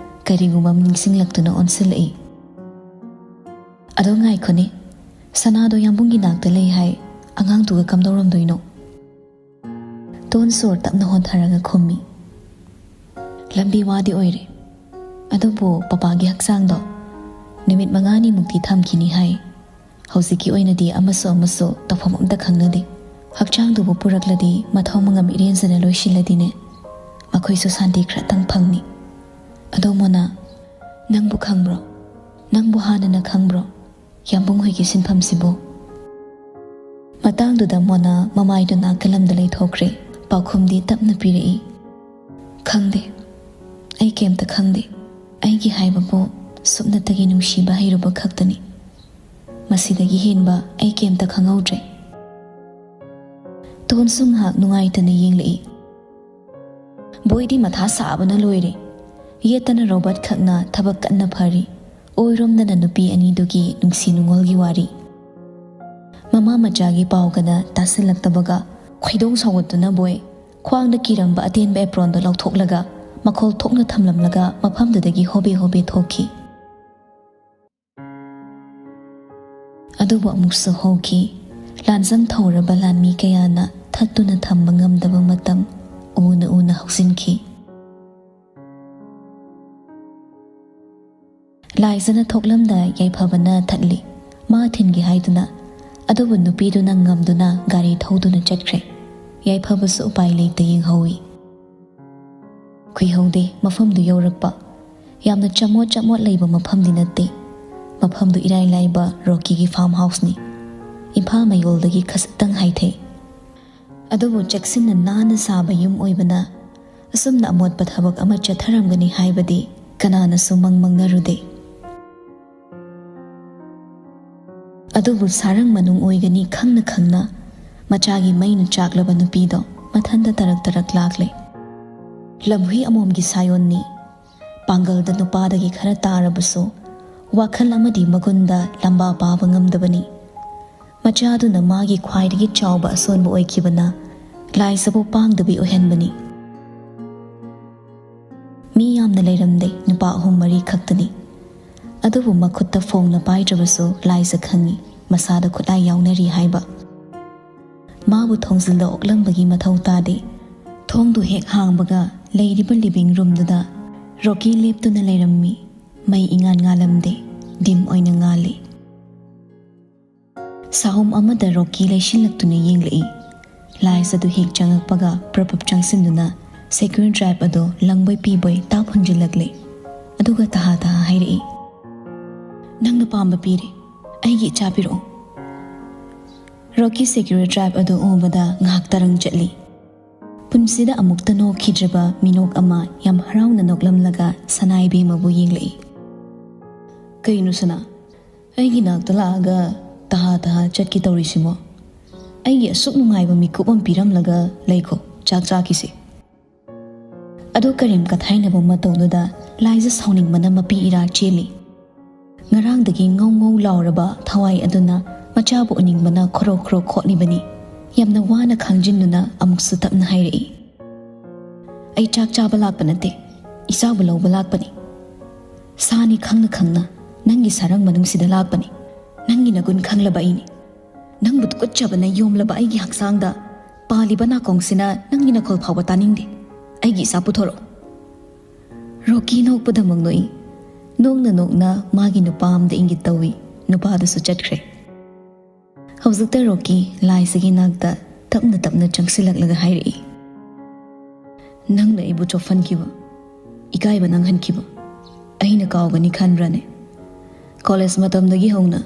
ꯀꯔꯤꯒꯨꯝꯕ ꯑꯃ ꯅꯤꯡꯁꯤꯡꯂꯛꯇꯨꯅ ꯑꯣꯟꯁꯤꯜꯂꯛꯏ꯫ ꯑꯗꯣ ꯉꯥꯏꯈꯣꯅꯦ, ꯁꯅꯥꯗꯣ ꯌꯥꯝꯕꯨꯡꯒꯤ ꯅꯥꯛꯇ ꯂꯩ ꯍꯥꯏ, ꯑꯉꯥꯡꯗꯨꯒ ꯀꯝꯗꯧꯔꯝꯗꯣꯏꯅꯣ? ꯇꯣꯟ ꯁꯣꯔ ꯇꯞꯅ ꯍꯣꯟꯊꯔꯒ ꯈꯨꯝꯃꯤ꯫ ꯂꯝꯕꯤ ꯋꯥꯗꯤ ꯑꯣꯏꯔꯦ, ꯑꯗꯨꯕꯨ ꯄꯄꯥꯒꯤ ꯍꯛꯆꯥꯡꯗꯣ ꯅꯨꯃꯤꯠ ꯃꯉꯥꯅꯤꯃꯨꯛꯇꯤ ꯊꯝꯈꯤꯅꯤ ꯍꯥꯏ꯫ ꯍꯧꯖꯤꯛꯀꯤ ꯑꯣꯏꯅꯗꯤ ꯑꯃꯁꯨ ꯑꯃꯁꯨ ꯇꯧꯐꯝ ꯑꯝꯇ ꯈꯪꯅꯗꯦ꯫ ꯍꯛꯆꯥꯡꯗꯨꯕꯨ ꯄꯨꯔꯛꯂꯗꯤ ꯃꯊꯧ ꯃꯉꯝ ꯏꯔꯦꯟꯖꯅ ꯂꯣꯏꯁꯤꯜꯂꯗꯤꯅꯦ, ꯑꯩꯈꯣꯏꯁꯨ ꯁꯥꯟꯇꯤ ꯈꯔꯇꯪ ꯐꯪꯅꯤ꯫ ꯑꯗꯣ ꯃꯣꯅꯥ, ꯅꯪꯕꯨ ꯈꯪꯕ꯭ꯔꯣ? ꯅꯪꯕꯨ ꯍꯥꯟꯅꯅ ꯈꯪꯕ꯭ꯔꯣ? ꯌꯥꯝꯕꯨꯡ ꯍꯣꯏꯒꯤ ꯁꯤꯟꯐꯝꯁꯤꯕꯨ? ꯃꯇꯥꯡꯗꯨꯗ ꯃꯣꯅꯥ ꯃꯃꯥꯏꯗꯨ ꯅꯥꯀꯜꯂꯝꯗ ꯂꯩꯊꯣꯛꯈ꯭ꯔꯦ꯫ ꯄꯥꯎꯈꯨꯝꯗꯤ ꯇꯞꯅ ꯄꯤꯔꯛꯏ꯫ ꯈꯪꯗꯦ, ꯑꯩ ꯀꯩꯝꯇ ꯈꯪꯗꯦ꯫ ꯑꯩꯒꯤ ꯍꯥꯏꯕꯕꯨ ꯁꯨꯞꯅꯇꯒꯤ ꯅꯨꯡꯁꯤꯕ ꯍꯩꯔꯨꯕ ꯈꯛꯇꯅꯤ꯫ ꯃꯁꯤꯗꯒꯤ ꯍꯦꯟꯕ ꯑꯩ ꯀꯩꯝꯇ ꯈꯪꯍꯧꯗ꯭ꯔꯦ꯫ ꯇꯣꯟꯁꯨ ꯉꯥꯏꯍꯥꯛ ꯅꯨꯡꯉꯥꯏꯇꯅ ꯌꯦꯡꯂꯛꯏ꯫ ꯕꯣꯏꯗꯤ ꯃꯊꯥ ꯁꯥꯕꯅ ꯂꯣꯏꯔꯦ꯫ ꯌꯦꯠꯇꯅ ꯔꯣꯕꯔꯠ ꯈꯛꯅ ꯊꯕꯛ ꯀꯟꯅ ꯐꯔꯤ꯫ ꯑꯣꯏꯔꯣꯝꯗꯅ ꯅꯨꯄꯤ ꯑꯅꯤꯗꯨꯒꯤ ꯅꯨꯡꯁꯤ ꯅꯨꯡꯉꯣꯜꯒꯤ ꯋꯥꯔꯤ꯫ ꯃꯃꯥ ꯃꯆꯥꯒꯤ ꯄꯥꯎꯒꯅ ꯇꯥꯁꯤꯜꯂꯛꯇꯕꯒ ꯈꯣꯏꯗꯧ ꯁꯥꯎꯒꯠꯇꯨꯅ ꯕꯣꯏ ꯈ꯭ꯋꯥꯡꯗ ꯀꯤꯔꯝꯕ ꯑꯇꯦꯟꯕ ꯑꯦꯄ꯭ꯔꯣꯟꯗꯣ ꯂꯧꯊꯣꯛꯂꯒ ꯃꯈꯣꯜ ꯊꯣꯛꯅ ꯊꯝꯂꯝꯂꯒ ꯃꯐꯝꯗꯨꯗꯒꯤ ꯍꯣꯕꯦ ꯍꯣꯕꯦ ꯊꯣꯛꯈꯤ꯫ ꯑꯗꯨꯕꯨ ꯑꯃꯨꯛꯁꯨ ꯍꯧꯈꯤ꯫ ꯂꯥꯟꯖꯪ ꯊꯧꯔꯕ ꯂꯥꯟꯃꯤ ꯀꯌꯥꯅ ꯊꯠꯇꯨꯅ ꯊꯝꯕ ꯉꯝꯗꯕ ꯃꯇꯝ ꯎꯅ ꯎꯅ ꯍꯧꯖꯤꯟꯈꯤ꯫ ꯂꯥꯏꯖꯅ ꯊꯣꯛꯂꯝꯗꯥꯏ ꯌꯥꯏꯐꯕꯅ ꯊꯠꯂꯤ꯫ ꯃꯥ ꯊꯤꯟꯒꯦ ꯍꯥꯏꯗꯨꯅ꯫ ꯑꯗꯨꯕꯨ ꯅꯨꯄꯤꯗꯨꯅ ꯉꯝꯗꯨꯅ ꯒꯥꯔꯤ ꯊꯧꯗꯨꯅ ꯆꯠꯈ꯭ꯔꯦ꯫ ꯌꯥꯏꯐꯕꯁꯨ ꯎꯄꯥꯏ ꯂꯩꯇ ꯌꯦꯡꯍꯧꯏ꯫ ꯀꯨꯏꯍꯧꯗꯦ ꯃꯐꯝꯗꯨ ꯌꯧꯔꯛꯄ꯫ ꯌꯥꯝꯅ ꯆꯃꯣꯠ ꯆꯃꯣꯠ ꯂꯩꯕ ꯃꯐꯝꯗꯤ ꯅꯠꯇꯦ꯫ ꯃꯐꯝꯗꯨ ꯏꯔꯥꯏ ꯂꯥꯏꯕ ꯔꯣꯀꯤꯒꯤ ꯐꯥꯔꯝ ꯍꯥꯎꯁꯅꯤ꯫ ꯏꯝꯐꯥꯜ ꯃꯌꯣꯜꯗꯒꯤ ꯈꯖꯤꯛꯇꯪ ꯍꯥꯏꯊꯩ꯫ ꯑꯗꯨꯕꯨ ꯆꯦꯛꯁꯤꯟꯅ ꯅꯥꯟꯅ ꯁꯥꯕ ꯌꯨꯝ ꯑꯣꯏꯕꯅ ꯑꯁꯨꯝꯅ ꯑꯃꯣꯠꯄ ꯊꯕꯛ ꯑꯃ ꯆꯠꯊꯔꯝꯒꯅꯤ ꯍꯥꯏꯕꯗꯤ ꯀꯅꯥꯅꯁꯨ ꯃꯪ ꯃꯪꯅꯔꯨꯗꯦ꯫ ꯑꯗꯨꯕꯨ ꯁꯥꯔꯪ ꯃꯅꯨꯡ ꯑꯣꯏꯒꯅꯤ ꯈꯪꯅ ꯈꯪꯅ ꯃꯆꯥꯒꯤ ꯃꯩꯅ ꯆꯥꯛꯂꯕ ꯅꯨꯄꯤꯗꯣ ꯃꯊꯟꯇ ꯇꯔꯛ ꯇꯔꯛ ꯂꯥꯛꯂꯦ꯫ ꯂꯝꯍꯨꯏ ꯑꯃꯣꯝꯒꯤ ꯁꯥꯌꯣꯟꯅꯤ꯫ ꯄꯥꯡꯒꯜꯗ ꯅꯨꯄꯥꯗꯒꯤ ꯈꯔ ꯇꯥꯔꯕꯁꯨ ꯋꯥꯈꯜ ꯑꯃꯗꯤ ꯃꯒꯨꯟꯗ ꯂꯝꯕꯥ ꯄꯥꯕ ꯉꯝꯗꯕꯅꯤ꯫ ꯃꯆꯥꯗꯨꯅ ꯃꯥꯒꯤ ꯈ꯭ꯋꯥꯏꯗꯒꯤ ꯆꯥꯎꯕ ꯑꯁꯣꯟꯕ ꯑꯣꯏꯈꯤꯕꯅ ꯂꯥꯏꯖꯕꯨ ꯄꯥꯡꯗꯕꯤ ꯑꯣꯏꯍꯟꯕꯅꯤ꯫ ꯃꯤ ꯌꯥꯝꯅ ꯂꯩꯔꯝꯗꯦ, ꯅꯨꯄꯥ ꯑꯍꯨꯝ ꯃꯔꯤ ꯈꯛꯇꯅꯤ꯫ ꯑꯗꯨꯕꯨ ꯃꯈꯨꯠꯇ ꯐꯣꯡꯅ ꯄꯥꯏꯗ꯭ꯔꯕꯁꯨ ꯂꯥꯏꯖ ꯈꯪꯏ, ꯃꯁꯥꯗ ꯈꯨꯠꯂꯥꯏ ꯌꯥꯎꯅꯔꯤ ꯍꯥꯏꯕ꯫ ꯃꯥꯕꯨ ꯊꯣꯡꯖꯤꯜꯗ ꯑꯣꯛꯂꯝꯕꯒꯤ ꯃꯊꯧ ꯇꯥꯗꯦ꯫ ꯊꯣꯡꯗꯨ ꯍꯦꯛ ꯍꯥꯡꯕꯒ ꯂꯩꯔꯤꯕ ꯂꯤꯚꯤꯡ ꯔꯨꯝꯗꯨꯗ ꯔꯣꯀꯤ ꯂꯦꯞꯇꯨꯅ ꯂꯩꯔꯝꯃꯤ꯫ ꯃꯩ ꯏꯉꯥꯟ ꯉꯥꯜꯂꯝꯗꯦ, ꯗꯤꯝ ꯑꯣꯏꯅ ꯉꯥꯜꯂꯤ꯫ ꯁꯥꯍꯨꯝ ꯑꯃꯗ ꯔꯣꯀꯤ ꯂꯩꯁꯤꯜꯂꯛꯇꯨꯅ ꯌꯦꯡꯂꯛꯏ꯫ ꯂꯥꯏꯖ ꯑꯗꯨ ꯍꯦꯛ ꯆꯪꯉꯛꯄꯒ ꯄ꯭ꯔꯞ ꯄ꯭ꯔꯞ ꯆꯪꯁꯤꯟꯗꯨꯅ ꯁꯦꯀ꯭ꯌꯨꯔ ꯗ꯭ꯔꯥꯏꯚ ꯑꯗꯨ ꯂꯪꯕꯣꯏ ꯄꯤꯕꯣꯏ ꯇꯥꯞ ꯍꯨꯟꯖꯤꯜꯂꯛꯂꯦ꯫ ꯑꯗꯨꯒ ꯇꯍꯥ ꯇꯍꯥ ꯍꯥꯏꯔꯛꯏ, "ꯅꯪꯅ ꯄꯥꯝꯕ ꯄꯤꯔꯦ, ꯑꯩꯒꯤ ꯏꯆꯥ ꯄꯤꯔꯛꯑꯣ꯫" ꯔꯣꯀꯤ ꯁꯦꯀ꯭ꯌꯨꯔ ꯗ꯭ꯔꯥꯏꯚ ꯑꯗꯨ ꯎꯕꯗ ꯉꯥꯏꯍꯥꯛ ꯇꯔꯪ ꯆꯠꯂꯤ꯫ ꯄꯨꯟꯁꯤꯗ ꯑꯃꯨꯛꯇ ꯅꯣꯛꯈꯤꯗ꯭ꯔꯤꯕ ꯃꯤꯅꯣꯛ ꯑꯃ ꯌꯥꯝ ꯍꯔꯥꯎꯅ ꯅꯣꯛꯂꯝꯂꯒ ꯁꯅꯥ ꯏꯕꯦꯝꯃꯕꯨ ꯌꯦꯡꯂꯛꯏ꯫ "ꯀꯩꯅꯣ ꯁꯅꯥ, ꯑꯩꯒꯤ ꯅꯥꯛꯇ ꯂꯥꯛꯑꯒ ꯇꯍꯥ ꯇꯍꯥ ꯆꯠꯀꯦ ꯇꯧꯔꯤꯁꯤꯕꯣ? ꯑꯩꯒꯤ ꯑꯁꯨꯛ ꯅꯨꯡꯉꯥꯏꯕ ꯃꯤꯀꯨꯞ ꯑꯃ ꯄꯤꯔꯝꯂꯒ ꯂꯩꯈꯣ, ꯆꯥꯛ ꯆꯥꯈꯤꯁꯤ꯫" ꯑꯗꯨ ꯀꯔꯤꯝ ꯀꯊꯥꯏꯅꯕ ꯃꯇꯧꯗꯨꯗ ꯂꯥꯏꯖ ꯁꯥꯎꯅꯤꯡꯕꯅ ꯃꯄꯤ ꯏꯔꯥ ꯆꯦꯜꯂꯤ꯫ ꯉꯔꯥꯡꯗꯒꯤ ꯉꯧ ꯉꯧ ꯂꯥꯎꯔꯕ ꯊꯋꯥꯏ ꯑꯗꯨꯅ ꯃꯆꯥꯕꯨ ꯎꯅꯤꯡꯕꯅ ꯈꯣꯔꯣ ꯈꯣꯔꯣ ꯈꯣꯠꯂꯤꯕꯅꯤ꯫ ꯌꯥꯝꯅ ꯋꯥꯅ ꯈꯥꯡꯖꯤꯟꯗꯨꯅ ꯑꯃꯨꯛꯁꯨ ꯇꯞꯅ ꯍꯥꯏꯔꯛꯏ, "ꯑꯩ ꯆꯥꯛ ꯆꯥꯕ ꯂꯥꯛꯄ ꯅꯠꯇꯦ, ꯏꯆꯥꯕꯨ ꯂꯧꯕ ꯂꯥꯛꯄꯅꯤ꯫ ꯁꯥꯅꯤ ꯈꯪꯅ ꯈꯪꯅ ꯅꯪꯒꯤ ꯁꯔꯪ ꯃꯅꯨꯡꯁꯤꯗ ꯂꯥꯛꯄꯅꯤ꯫ ꯅꯪꯒꯤ ꯅꯒꯨꯟ ꯈꯪꯂꯕ ꯑꯩꯅꯤ꯫ ꯅꯪꯕꯨ ꯇꯨꯀꯠꯆꯕꯅ ꯌꯣꯝꯂꯕ ꯑꯩꯒꯤ ꯍꯛꯆꯥꯡꯗ ꯄꯥꯜꯂꯤꯕ ꯅꯥꯀꯣꯡꯁꯤꯅ ꯅꯪꯒꯤ ꯅꯈꯣꯜ ꯐꯥꯎꯕ ꯇꯥꯅꯤꯡꯗꯦ꯫ ꯑꯩꯒꯤ ꯏꯆꯥ ꯄꯨꯊꯣꯔꯛꯑꯣ꯫" ꯔꯣꯀꯤ ꯅꯣꯛꯄꯗꯃꯛ ꯅꯣꯛꯏ꯫ ꯅꯣꯛꯅ ꯅꯣꯛꯅ ꯃꯥꯒꯤ ꯅꯨꯄꯥ ꯑꯃꯗ ꯏꯪꯒꯤꯠ ꯇꯧꯏ꯫ ꯅꯨꯄꯥꯗꯨꯁꯨ ꯆꯠꯈ꯭ꯔꯦ꯫ ꯍꯧꯖꯤꯛꯇ ꯔꯣꯀꯤ ꯂꯥꯏꯖꯒꯤ ꯅꯥꯛꯇ ꯇꯞꯅ ꯇꯞꯅ ꯆꯪꯁꯤꯜꯂꯛꯂꯒ ꯍꯥꯏꯔꯛꯏ, "ꯅꯪꯅ ꯑꯩꯕꯨ ꯆꯣꯞꯍꯟꯈꯤꯕ, ꯏꯀꯥꯏꯕ ꯅꯪꯍꯟꯈꯤꯕ ꯑꯩꯅ ꯀꯥꯎꯒꯅꯤ ꯈꯟꯕ꯭ꯔꯥꯅꯦ? ꯀꯣꯂꯦꯖ ꯃꯇꯝꯗꯒꯤ ꯍꯧꯅ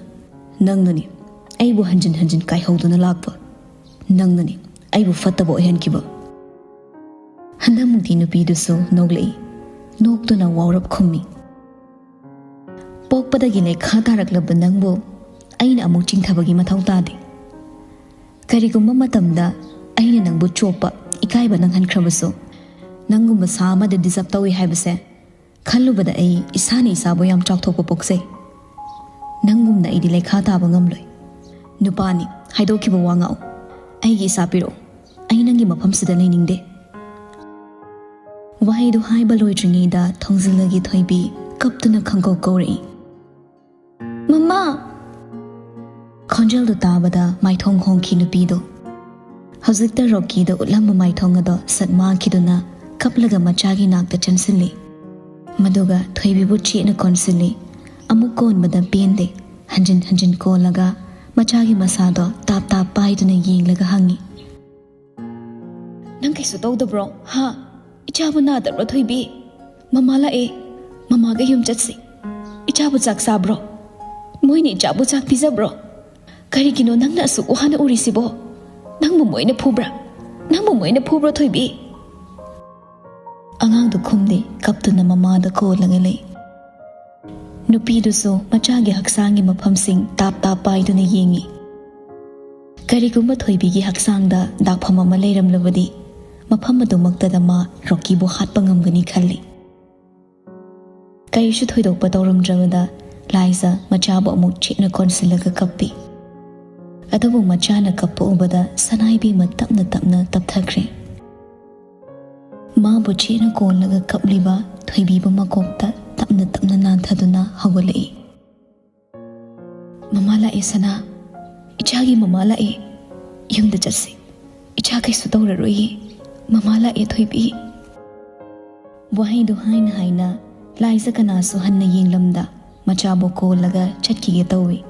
ꯅꯪꯅꯅꯤ ꯑꯩꯕꯨ ꯍꯟꯖꯤꯟ ꯍꯟꯖꯤꯟ ꯀꯥꯏꯍꯧꯗꯨꯅ ꯂꯥꯛꯄ꯫ ꯅꯪꯅꯅꯤ ꯑꯩꯕꯨ ꯐꯠꯇꯕ ꯑꯣꯏꯍꯟꯈꯤꯕ꯫" ꯍꯟꯗꯛꯃꯨꯛꯇꯤ ꯅꯨꯄꯤꯗꯨꯁꯨ ꯅꯣꯛꯂꯛꯏ꯫ ꯅꯣꯛꯇꯨꯅ ꯋꯥꯎꯔꯞ ꯈꯨꯝꯃꯤ, "ꯄꯣꯛꯄꯗꯒꯤ ꯂꯩꯈꯥ ꯇꯥꯔꯛꯂꯕ ꯅꯪꯕꯨ ꯑꯩꯅ ꯑꯃꯨꯛ ꯆꯤꯡꯊꯕꯒꯤ ꯃꯊꯧ ꯇꯥꯗꯦ꯫ ꯀꯔꯤꯒꯨꯝꯕ ꯃꯇꯝꯗ ꯑꯩꯅ ꯅꯪꯕꯨ ꯆꯣꯞꯄ, ꯏꯀꯥꯏꯕ ꯅꯪꯍꯟꯈ꯭ꯔꯕꯁꯨ, ꯅꯪꯒꯨꯝꯕ ꯁꯥ ꯑꯃꯗ ꯗꯤꯖꯔꯕ ꯇꯧꯏ ꯍꯥꯏꯕꯁꯦ ꯈꯜꯂꯨꯕꯗ ꯑꯩ ꯏꯁꯥꯅ ꯏꯁꯥꯕꯨ ꯌꯥꯝ ꯆꯥꯎꯊꯣꯛꯄ ꯄꯣꯛꯆꯩ꯫ ꯅꯪꯒꯨꯝꯅ ꯑꯩꯗꯤ ꯂꯩꯈꯥ ꯇꯥꯕ ꯉꯝꯂꯣꯏ꯫ ꯅꯨꯄꯥꯅꯤ, ꯍꯥꯏꯗꯣꯛꯈꯤꯕ ꯋꯥ ꯉꯥꯛꯎ꯫ ꯑꯩꯒꯤ ꯏꯆꯥ ꯄꯤꯔꯛꯎ꯫ ꯑꯩ ꯅꯪꯒꯤ ꯃꯐꯝꯁꯤꯗ ꯂꯩꯅꯤꯡꯗꯦ꯫ ꯋꯥꯍꯩꯗꯨ ꯍꯥꯏꯕ ꯂꯣꯏꯗ꯭ꯔꯤꯉꯩꯗ ꯊꯣꯡꯖꯤꯜꯗꯒꯤ ꯊꯣꯏꯕꯤ ꯀꯞꯇꯨꯅ ꯈꯪꯀꯧ ꯀꯧꯔꯛꯏ, "ꯃꯃꯥ!" ꯈꯣꯟꯖꯦꯜꯗꯨ ꯇꯥꯕꯗ ꯃꯥꯏꯊꯣꯡ ꯍꯣꯡꯈꯤ ꯅꯨꯄꯤꯗꯨ꯫ ꯍꯧꯖꯤꯛꯇ ꯔꯣꯀꯤꯗ ꯎꯠꯂꯝꯕ ꯃꯥꯏꯊꯣꯡ ꯑꯗꯣ ꯁꯛ ꯃꯥꯡꯈꯤꯗꯨꯅ ꯀꯞꯂꯒ ꯃꯆꯥꯒꯤ ꯅꯥꯛꯇ ꯆꯪꯁꯤꯜꯂꯤ꯫ ꯃꯗꯨꯒ ꯊꯣꯏꯕꯤꯕꯨ ꯆꯦꯠꯅ ꯀꯣꯟꯁꯤꯜꯂꯤ꯫ ꯑꯃꯨꯛ ꯀꯣꯟꯕꯗ ꯄꯦꯟꯗꯦ꯫ ꯍꯟꯖꯤꯟ ꯍꯟꯖꯤꯟ ꯀꯣꯜꯂꯒ ꯃꯆꯥꯒꯤ ꯃꯁꯥꯗꯣ ꯇꯥꯞ ꯇꯥꯞ ꯄꯥꯏꯗꯨꯅ ꯌꯦꯡꯂꯒ ꯍꯪꯉꯤ, "ꯅꯪ ꯀꯩꯁꯨ ꯇꯧꯗꯕ꯭ꯔꯣ? ꯍꯥ? ꯏꯆꯥꯕꯨ ꯅꯥꯗꯕ꯭ꯔꯣ, ꯊꯣꯏꯕꯤ? ꯃꯃꯥ ꯂꯥꯛꯑꯦ꯫ ꯃꯃꯥꯒ ꯌꯨꯝ ꯆꯠꯁꯤ꯫ ꯏꯆꯥꯕꯨ ꯆꯥꯛ ꯆꯥꯕ꯭ꯔꯣ? ꯃꯣꯏꯅ ꯏꯆꯥꯕꯨ ꯆꯥꯛ ꯄꯤꯖꯕ꯭ꯔꯣ? ꯀꯔꯤꯒꯤꯅꯣ ꯅꯪꯅ ꯑꯁꯨꯛ ꯋꯥꯅ ꯎꯔꯤꯁꯤꯕꯣ? ꯅꯪꯕꯨ ꯃꯣꯏꯅ ꯐꯨꯕ꯭ꯔꯥ? ꯅꯪꯕꯨ ꯃꯣꯏꯅ ꯐꯨꯕ꯭ꯔꯣ, ꯊꯣꯏꯕꯤ?" ꯑꯉꯥꯡꯗꯨ ꯈꯨꯝꯗꯦ, ꯀꯞꯇꯨꯅ ꯃꯃꯥꯗ ꯀꯣꯜꯂꯒ ꯂꯩ꯫ ꯅꯨꯄꯤꯗꯨꯁꯨ ꯃꯆꯥꯒꯤ ꯍꯛꯆꯥꯡꯒꯤ ꯃꯐꯝꯁꯤꯡ ꯇꯥꯞ ꯇꯥꯞ ꯄꯥꯏꯗꯨꯅ ꯌꯦꯡꯉꯤ꯫ ꯀꯔꯤꯒꯨꯝꯕ ꯊꯣꯏꯕꯤꯒꯤ ꯍꯛꯆꯥꯡꯗ ꯗꯥꯛꯐꯝ ꯑꯃ ꯂꯩꯔꯝꯂꯕꯗꯤ, ꯃꯐꯝ ꯑꯗꯨꯃꯛꯇꯗ ꯃꯥ ꯔꯣꯀꯤꯕꯨ ꯍꯥꯠꯄ ꯉꯝꯒꯅꯤ ꯈꯜꯂꯤ꯫ ꯀꯔꯤꯁꯨ ꯊꯣꯏꯗꯣꯛꯄ ꯇꯧꯔꯝꯗ꯭ꯔꯕꯗ ꯂꯥꯏꯖ ꯃꯆꯥꯕꯨ ꯑꯃꯨꯛ ꯆꯦꯠꯅ ꯀꯣꯟꯁꯤꯜꯂꯒ ꯀꯞꯄꯤ꯫ ꯑꯗꯨꯕꯨ ꯃꯆꯥꯅ ꯀꯞꯄ ꯎꯕꯗ ꯁꯅꯥꯏꯕꯦꯝꯃ ꯇꯞꯅ ꯇꯞꯅ ꯇꯞꯊꯈ꯭ꯔꯦ꯫ ꯃꯥꯕꯨ ꯆꯦꯠꯅ ꯀꯣꯜꯂꯒ ꯀꯞꯂꯤꯕ ꯊꯣꯏꯕꯤꯕꯨ ꯃꯀꯣꯛꯇ ꯇꯞꯅ ꯇꯞꯅ ꯅꯥꯟꯊꯗꯨꯅ ꯍꯧꯒꯠꯂꯛꯏ꯫ "ꯃꯃꯥ ꯂꯥꯛꯑꯦ ꯁꯅꯥ, ꯏꯆꯥꯒꯤ ꯃꯃꯥ ꯂꯥꯛꯑꯦ꯫ ꯌꯨꯝꯗ ꯆꯠꯁꯤ, ꯏꯆꯥ ꯀꯩꯁꯨ ꯇꯧꯔꯔꯣꯏꯌꯦ꯫ ꯃꯃꯥ ꯂꯥꯛꯑꯦ ꯊꯣꯏꯕꯤ꯫" ꯋꯥꯍꯩꯗꯨ ꯍꯥꯏꯅ ꯍꯥꯏꯅ ꯂꯥꯏꯖ ꯀꯅꯥꯁꯨ ꯍꯟꯅ ꯌꯦꯡꯂꯝꯗ ꯃꯆꯥꯕꯨ ꯀꯣꯜꯂꯒ ꯆꯠꯈꯤꯒꯦ ꯇꯧꯏ꯫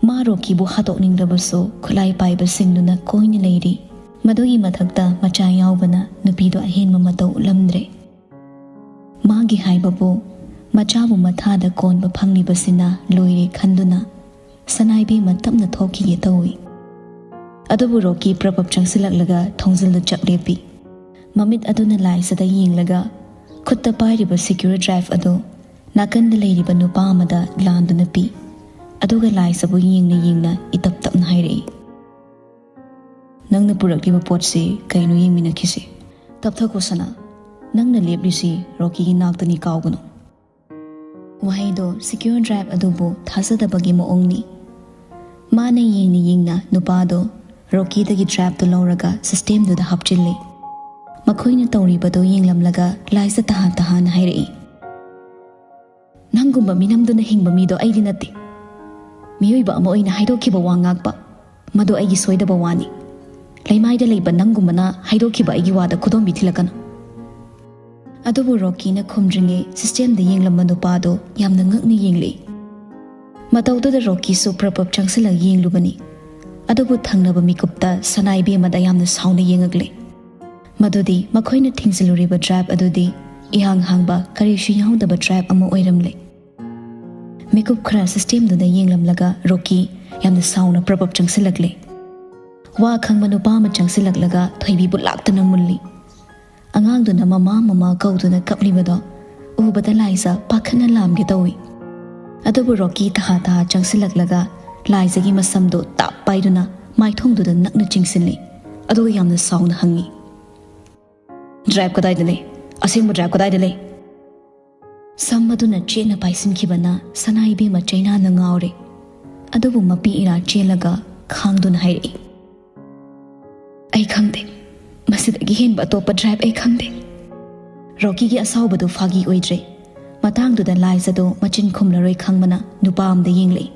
ꯃꯥ ꯔꯣꯀꯤꯕꯨ ꯍꯥꯠꯇꯣꯛꯅꯤꯡꯂꯕꯁꯨ ꯈꯨꯠꯂꯥꯏ ꯄꯥꯏꯕꯁꯤꯡꯗꯨꯅ ꯀꯣꯏꯅ ꯂꯩꯔꯤ꯫ ꯃꯗꯨꯒꯤ ꯃꯊꯛꯇ ꯃꯆꯥ ꯌꯥꯎꯕꯅ ꯅꯨꯄꯤꯗꯨ ꯑꯍꯦꯟꯕ ꯃꯇꯧ ꯎꯠꯂꯝꯗ꯭ꯔꯦ꯫ ꯃꯥꯒꯤ ꯍꯥꯏꯕꯕꯨ ꯃꯆꯥꯕꯨ ꯃꯊꯥꯗ ꯀꯣꯟꯕ ꯐꯪꯂꯤꯕꯁꯤꯅ ꯂꯣꯏꯔꯦ ꯈꯟꯗꯨꯅ ꯁꯅꯥꯏꯕꯦꯝꯃ ꯇꯞꯅ ꯊꯣꯛꯈꯤꯒꯦ ꯇꯧꯏ꯫ ꯑꯗꯨꯕꯨ ꯔꯣꯀꯤ ꯄ꯭ꯔꯞ ꯄ꯭ꯔꯞ ꯆꯪꯁꯤꯜꯂꯛꯂꯒ ꯊꯣꯡꯖꯤꯜꯗ ꯆꯞ ꯂꯦꯞꯄꯤ꯫ ꯃꯃꯤꯠ ꯑꯗꯨꯅ ꯂꯥꯏꯖꯗ ꯌꯦꯡꯂꯒ ꯈꯨꯠꯇ ꯄꯥꯏꯔꯤꯕ ꯁꯤꯀ꯭ꯌꯨꯔ ꯗ꯭ꯔꯥꯏꯚ ꯑꯗꯨ ꯅꯥꯀꯟꯗ ꯂꯩꯔꯤꯕ ꯅꯨꯄꯥ ꯑꯃꯗ ꯂꯥꯟꯗꯨꯅ ꯄꯤ꯫ ꯑꯗꯨꯒ ꯂꯥꯏꯖꯕꯨ ꯌꯦꯡꯅ ꯌꯦꯡꯅ ꯏꯇꯞ ꯇꯞꯅ ꯍꯥꯏꯔꯛꯏ, "ꯅꯪꯅ ꯄꯨꯔꯛꯂꯤꯕ ꯄꯣꯠꯁꯤ ꯀꯩꯅꯣ ꯌꯦꯡꯃꯤꯟꯅꯈꯤꯁꯤ꯫ ꯇꯞꯊꯈꯣ ꯁꯅꯥ, ꯅꯪꯅ ꯂꯦꯞꯂꯤꯁꯤ ꯔꯣꯀꯤꯒꯤ ꯅꯥꯛꯇꯅꯤ, ꯀꯥꯎꯒꯅꯨ꯫" ꯋꯥꯍꯩꯗꯣ ꯁꯤꯀ꯭ꯌꯣꯔ ꯗ꯭ꯔꯥꯏꯕ ꯑꯗꯨꯕꯨ ꯊꯥꯖꯗꯕꯒꯤ ꯃꯑꯣꯡꯅꯤ꯫ ꯃꯥꯅ ꯌꯦꯡꯅ ꯌꯦꯡꯅ ꯅꯨꯄꯥꯗꯣ ꯔꯣꯀꯤꯗꯒꯤ ꯗ꯭ꯔꯥꯏꯕꯇꯨ ꯂꯧꯔꯒ ꯁꯤꯁꯇꯦꯝꯗꯨꯗ ꯍꯥꯞꯆꯤꯜꯂꯤ꯫ ꯃꯈꯣꯏꯅ ꯇꯧꯔꯤꯕꯗꯨ ꯌꯦꯡꯂꯝꯂꯒ ꯂꯥꯏꯖꯥ ꯇꯍꯥ ꯇꯍꯥꯅ ꯍꯥꯏꯔꯛꯏ, "ꯅꯪꯒꯨꯝꯕ ꯃꯤꯅꯝꯗꯨꯅ ꯍꯤꯡꯕ ꯃꯤꯗꯣ ꯑꯩꯗꯤ ꯅꯠꯇꯦ꯫ ꯃꯤꯑꯣꯏꯕ ꯑꯃ ꯑꯣꯏꯅ ꯍꯥꯏꯗꯣꯛꯈꯤꯕ ꯋꯥ ꯉꯥꯛꯄ, ꯃꯗꯨ ꯑꯩꯒꯤ ꯁꯣꯏꯗꯕ ꯋꯥꯅꯤ꯫ ꯂꯩꯃꯥꯏꯗ ꯂꯩꯕ ꯅꯪꯒꯨꯝꯕꯅ ꯍꯥꯏꯗꯣꯛꯈꯤꯕ ꯑꯩꯒꯤ ꯋꯥꯗ ꯈꯨꯗꯣꯝꯕꯤ ꯊꯤꯜꯂꯛꯀꯅꯨ꯫" ꯑꯗꯨꯕꯨ ꯔꯣꯀꯤꯅ ꯈꯨꯝꯗ꯭ꯔꯤꯉꯩ ꯁꯤꯁꯇꯦꯝꯗ ꯌꯦꯡꯂꯝꯕ ꯅꯨꯄꯥꯗꯣ ꯌꯥꯝꯅ ꯉꯛꯅ ꯌꯦꯡꯂꯛꯏ꯫ ꯃꯇꯧꯗꯨꯗ ꯔꯣꯀꯤꯁꯨ ꯄ꯭ꯔꯞ ꯄ꯭ꯔꯞ ꯆꯪꯁꯤꯜꯂꯒ ꯌꯦꯡꯂꯨꯕꯅꯤ꯫ ꯑꯗꯨꯕꯨ ꯊꯪꯅꯕ ꯃꯤꯀꯨꯞꯇ ꯁꯅꯥ ꯏꯕꯦꯝꯃꯗ ꯌꯥꯝꯅ ꯁꯥꯎꯅ ꯌꯦꯡꯉꯛꯂꯦ꯫ ꯃꯗꯨꯗꯤ ꯃꯈꯣꯏꯅ ꯊꯤꯡꯖꯤꯜꯂꯨꯔꯤꯕ ꯗ꯭ꯔꯥꯏꯕ ꯑꯗꯨꯗꯤ ꯏꯍꯥꯡ ꯍꯥꯡꯕ, ꯀꯔꯤꯁꯨ ꯌꯥꯎꯗꯕ ꯗ꯭ꯔꯥꯏꯕ ꯑꯃ ꯑꯣꯏꯔꯝꯂꯦ꯫ ꯃꯤꯀꯨꯞ ꯈꯔ ꯁꯤꯁꯇꯦꯝꯗꯨꯗ ꯌꯦꯡꯂꯝꯂꯒ ꯔꯣꯀꯤ ꯌꯥꯝꯅ ꯁꯥꯎꯅ ꯄ꯭ꯔꯞ ꯄ꯭ꯔꯞ ꯆꯪꯁꯤꯜꯂꯛꯂꯦ꯫ ꯋꯥ ꯈꯪꯕ ꯅꯨꯄꯥ ꯑꯃ ꯆꯪꯁꯤꯜꯂꯛꯂꯒ ꯊꯣꯏꯕꯤꯕꯨ ꯂꯥꯛꯇꯅ ꯃꯨꯜꯂꯤ꯫ ꯑꯉꯥꯡꯗꯨꯅ "ꯃꯃꯥ, ꯃꯃꯥ" ꯀꯧꯗꯨꯅ ꯀꯞꯂꯤꯕꯗꯣ ꯎꯕꯗ ꯂꯥꯏꯖꯥ ꯄꯥꯈꯠꯅ ꯂꯥꯝꯒꯦ ꯇꯧꯏ꯫ ꯑꯗꯨꯕꯨ ꯔꯣꯀꯤ ꯇꯍꯥ ꯇꯍꯥ ꯆꯪꯁꯤꯜꯂꯛꯂꯒ ꯂꯥꯏꯖꯥꯒꯤ ꯃꯁꯝꯗꯨ ꯇꯥꯞ ꯄꯥꯏꯗꯨꯅ ꯃꯥꯏꯊꯣꯡꯗꯨꯗ ꯅꯛꯅ ꯆꯤꯡꯁꯤꯜꯂꯤ꯫ ꯑꯗꯨꯒ ꯌꯥꯝꯅ ꯁꯥꯎꯅ ꯍꯪꯉꯤ, "ꯗ꯭ꯔꯥꯏꯕ ꯀꯗꯥꯏꯗ ꯂꯩ? ꯑꯁꯦꯡꯕ ꯗ꯭ꯔꯥꯏꯕ ꯀꯗꯥꯏꯗ ꯂꯩ?" ꯁꯝ ꯑꯗꯨꯅ ꯆꯦꯠꯅ ꯄꯥꯏꯁꯤꯟꯈꯤꯕꯅ ꯁꯅꯥ ꯏꯕꯦꯝꯃ ꯆꯩꯅꯥꯅ ꯉꯥꯎꯔꯦ꯫ ꯑꯗꯨꯕꯨ ꯃꯄꯤ ꯏꯔꯥ ꯆꯦꯜꯂꯒ ꯈꯥꯡꯗꯨꯅ ꯍꯥꯏꯔꯛꯏ, "ꯑꯩ ꯈꯪꯗꯦ꯫ ꯃꯁꯤꯗꯒꯤ ꯍꯦꯟꯕ ꯑꯇꯣꯞꯄ ꯗ꯭ꯔꯥꯏꯕ ꯑꯩ ꯈꯪꯗꯦ꯫" ꯔꯣꯀꯤꯒꯤ ꯑꯁꯥꯎꯕꯗꯨ ꯐꯥꯒꯤ ꯑꯣꯏꯗ꯭ꯔꯦ꯫ ꯃꯇꯥꯡꯗꯨꯗ ꯂꯥꯏꯖꯥꯗꯣ ꯃꯆꯤꯟ ꯈꯨꯝꯂꯔꯣꯏ ꯈꯪꯕꯅ ꯅꯨꯄꯥ ꯑꯃꯗ ꯌꯦꯡꯂꯛꯏ꯫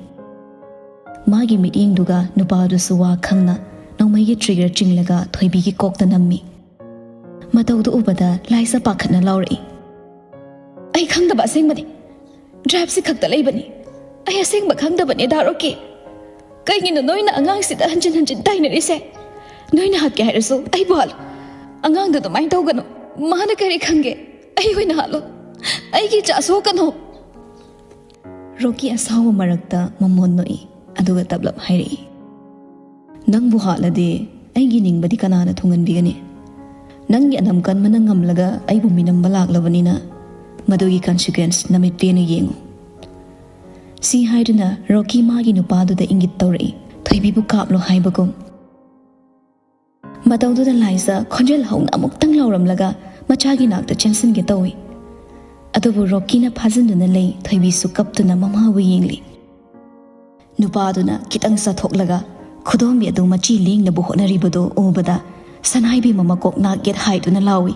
ꯃꯥꯒꯤ ꯃꯤꯠꯌꯦꯡꯗꯨꯒ ꯅꯨꯄꯥꯗꯨꯁꯨ ꯋꯥ ꯈꯪꯅ ꯅꯣꯡꯃꯩꯒꯤ ꯇ꯭ꯔꯤꯒꯔ ꯆꯤꯡꯂꯒ ꯊꯣꯏꯕꯤꯒꯤ ꯀꯣꯛꯇ ꯅꯝꯃꯤ꯫ ꯃꯇꯧꯗꯨ ꯎꯕꯗ ꯂꯥꯏꯖꯥ ꯄꯥꯈꯠꯅ ꯂꯥꯎꯔꯛꯏ, "ꯑꯩ ꯈꯪꯗꯕ ꯑꯁꯦꯡꯕꯅꯤ꯫ ꯗ꯭ꯔꯥꯏꯕꯁꯤ ꯈꯛꯇ ꯂꯩꯕꯅꯤ꯫ ꯑꯩ ꯑꯁꯦꯡꯕ ꯈꯪꯗꯕꯅꯦ, ꯗꯥ ꯔꯣꯀꯤ꯫ ꯀꯩꯒꯤꯅꯣ ꯅꯣꯏꯅ ꯑꯉꯥꯡꯁꯤꯗ ꯍꯟꯖꯤꯟ ꯍꯟꯖꯤꯟ ꯇꯥꯏꯅꯔꯤꯁꯦ? ꯅꯣꯏꯅ ꯍꯥꯠꯀꯦ ꯍꯥꯏꯔꯁꯨ ꯑꯩꯕꯨ ꯍꯥꯠꯂꯨ꯫ ꯑꯉꯥꯡꯗꯨ ꯑꯗꯨꯃꯥꯏꯅ ꯇꯧꯒꯅꯨ꯫ ꯃꯥꯅ ꯀꯔꯤ ꯈꯪꯒꯦ? ꯑꯩ ꯑꯣꯏꯅ ꯍꯥꯠꯂꯣ꯫ ꯑꯩꯒꯤ ꯏꯆꯥ ꯁꯣꯛꯀꯅꯨ꯫" ꯔꯣꯀꯤ ꯑꯁꯥꯎꯕ ꯃꯔꯛꯇ ꯃꯃꯣꯟ ꯅꯣꯛꯏ, ꯑꯗꯨꯒ ꯇꯞꯂꯞ ꯍꯥꯏꯔꯛꯏ, "ꯅꯪꯕꯨ ꯍꯥꯠꯂꯗꯤ ꯑꯩꯒꯤ ꯅꯤꯡꯕꯗꯤ ꯀꯅꯥꯅ ꯊꯨꯡꯍꯟꯕꯤꯒꯅꯤ? ꯅꯪꯒꯤ ꯑꯅꯝ ꯀꯟꯕꯅ ꯉꯝꯂꯒ ꯑꯩꯕꯨ ꯃꯤꯅꯝꯕ ꯂꯥꯛꯂꯕꯅꯤꯅ ꯃꯗꯨꯒꯤ ꯀꯟꯁꯤꯀ꯭ꯋꯦꯟꯁ ꯅꯃꯤꯠ ꯄꯦꯟꯅ ꯌꯦꯡꯉꯨ꯫" ꯁꯤ ꯍꯥꯏꯗꯨꯅ ꯔꯣꯀꯤ ꯃꯥꯒꯤ ꯅꯨꯄꯥꯗꯨꯗ ꯏꯪꯒꯤꯠ ꯇꯧꯔꯛꯏ, "ꯊꯣꯏꯕꯤꯕꯨ ꯀꯥꯞꯂꯣ" ꯍꯥꯏꯕꯒꯨꯝ꯫ ꯃꯇꯧꯗꯨꯗ ꯂꯥꯏꯖꯥ ꯈꯣꯟꯖꯦꯜ ꯍꯧꯅ ꯑꯃꯨꯛꯇꯪ ꯂꯥꯎꯔꯝꯂꯒ ꯃꯆꯥꯒꯤ ꯅꯥꯛꯇ ꯆꯦꯟꯁꯤꯟꯒꯦ ꯇꯧꯏ꯫ ꯑꯗꯨꯕꯨ ꯔꯣꯀꯤꯅ ꯐꯥꯖꯤꯟꯗꯨꯅ ꯂꯩ꯫ ꯊꯣꯏꯕꯤꯁꯨ ꯀꯞꯇꯨꯅ ꯃꯃꯥꯕꯨ ꯌꯦꯡꯂꯤ꯫ ꯅꯨꯄꯥꯗꯨꯅ ꯈꯤꯇꯪ ꯆꯠꯊꯣꯛꯂꯒ ꯈꯨꯗꯣꯝꯕꯤ ꯑꯗꯨ ꯃꯆꯤ ꯂꯦꯡꯅꯕ ꯍꯣꯠꯅꯔꯤꯕꯗꯨ ꯎꯕꯗ ꯁꯅꯥꯏꯕꯦꯝꯃ ꯃꯀꯣꯛ ꯅꯥꯛ ꯌꯦꯠ ꯍꯥꯏꯗꯨꯅ ꯂꯥꯎꯏ꯫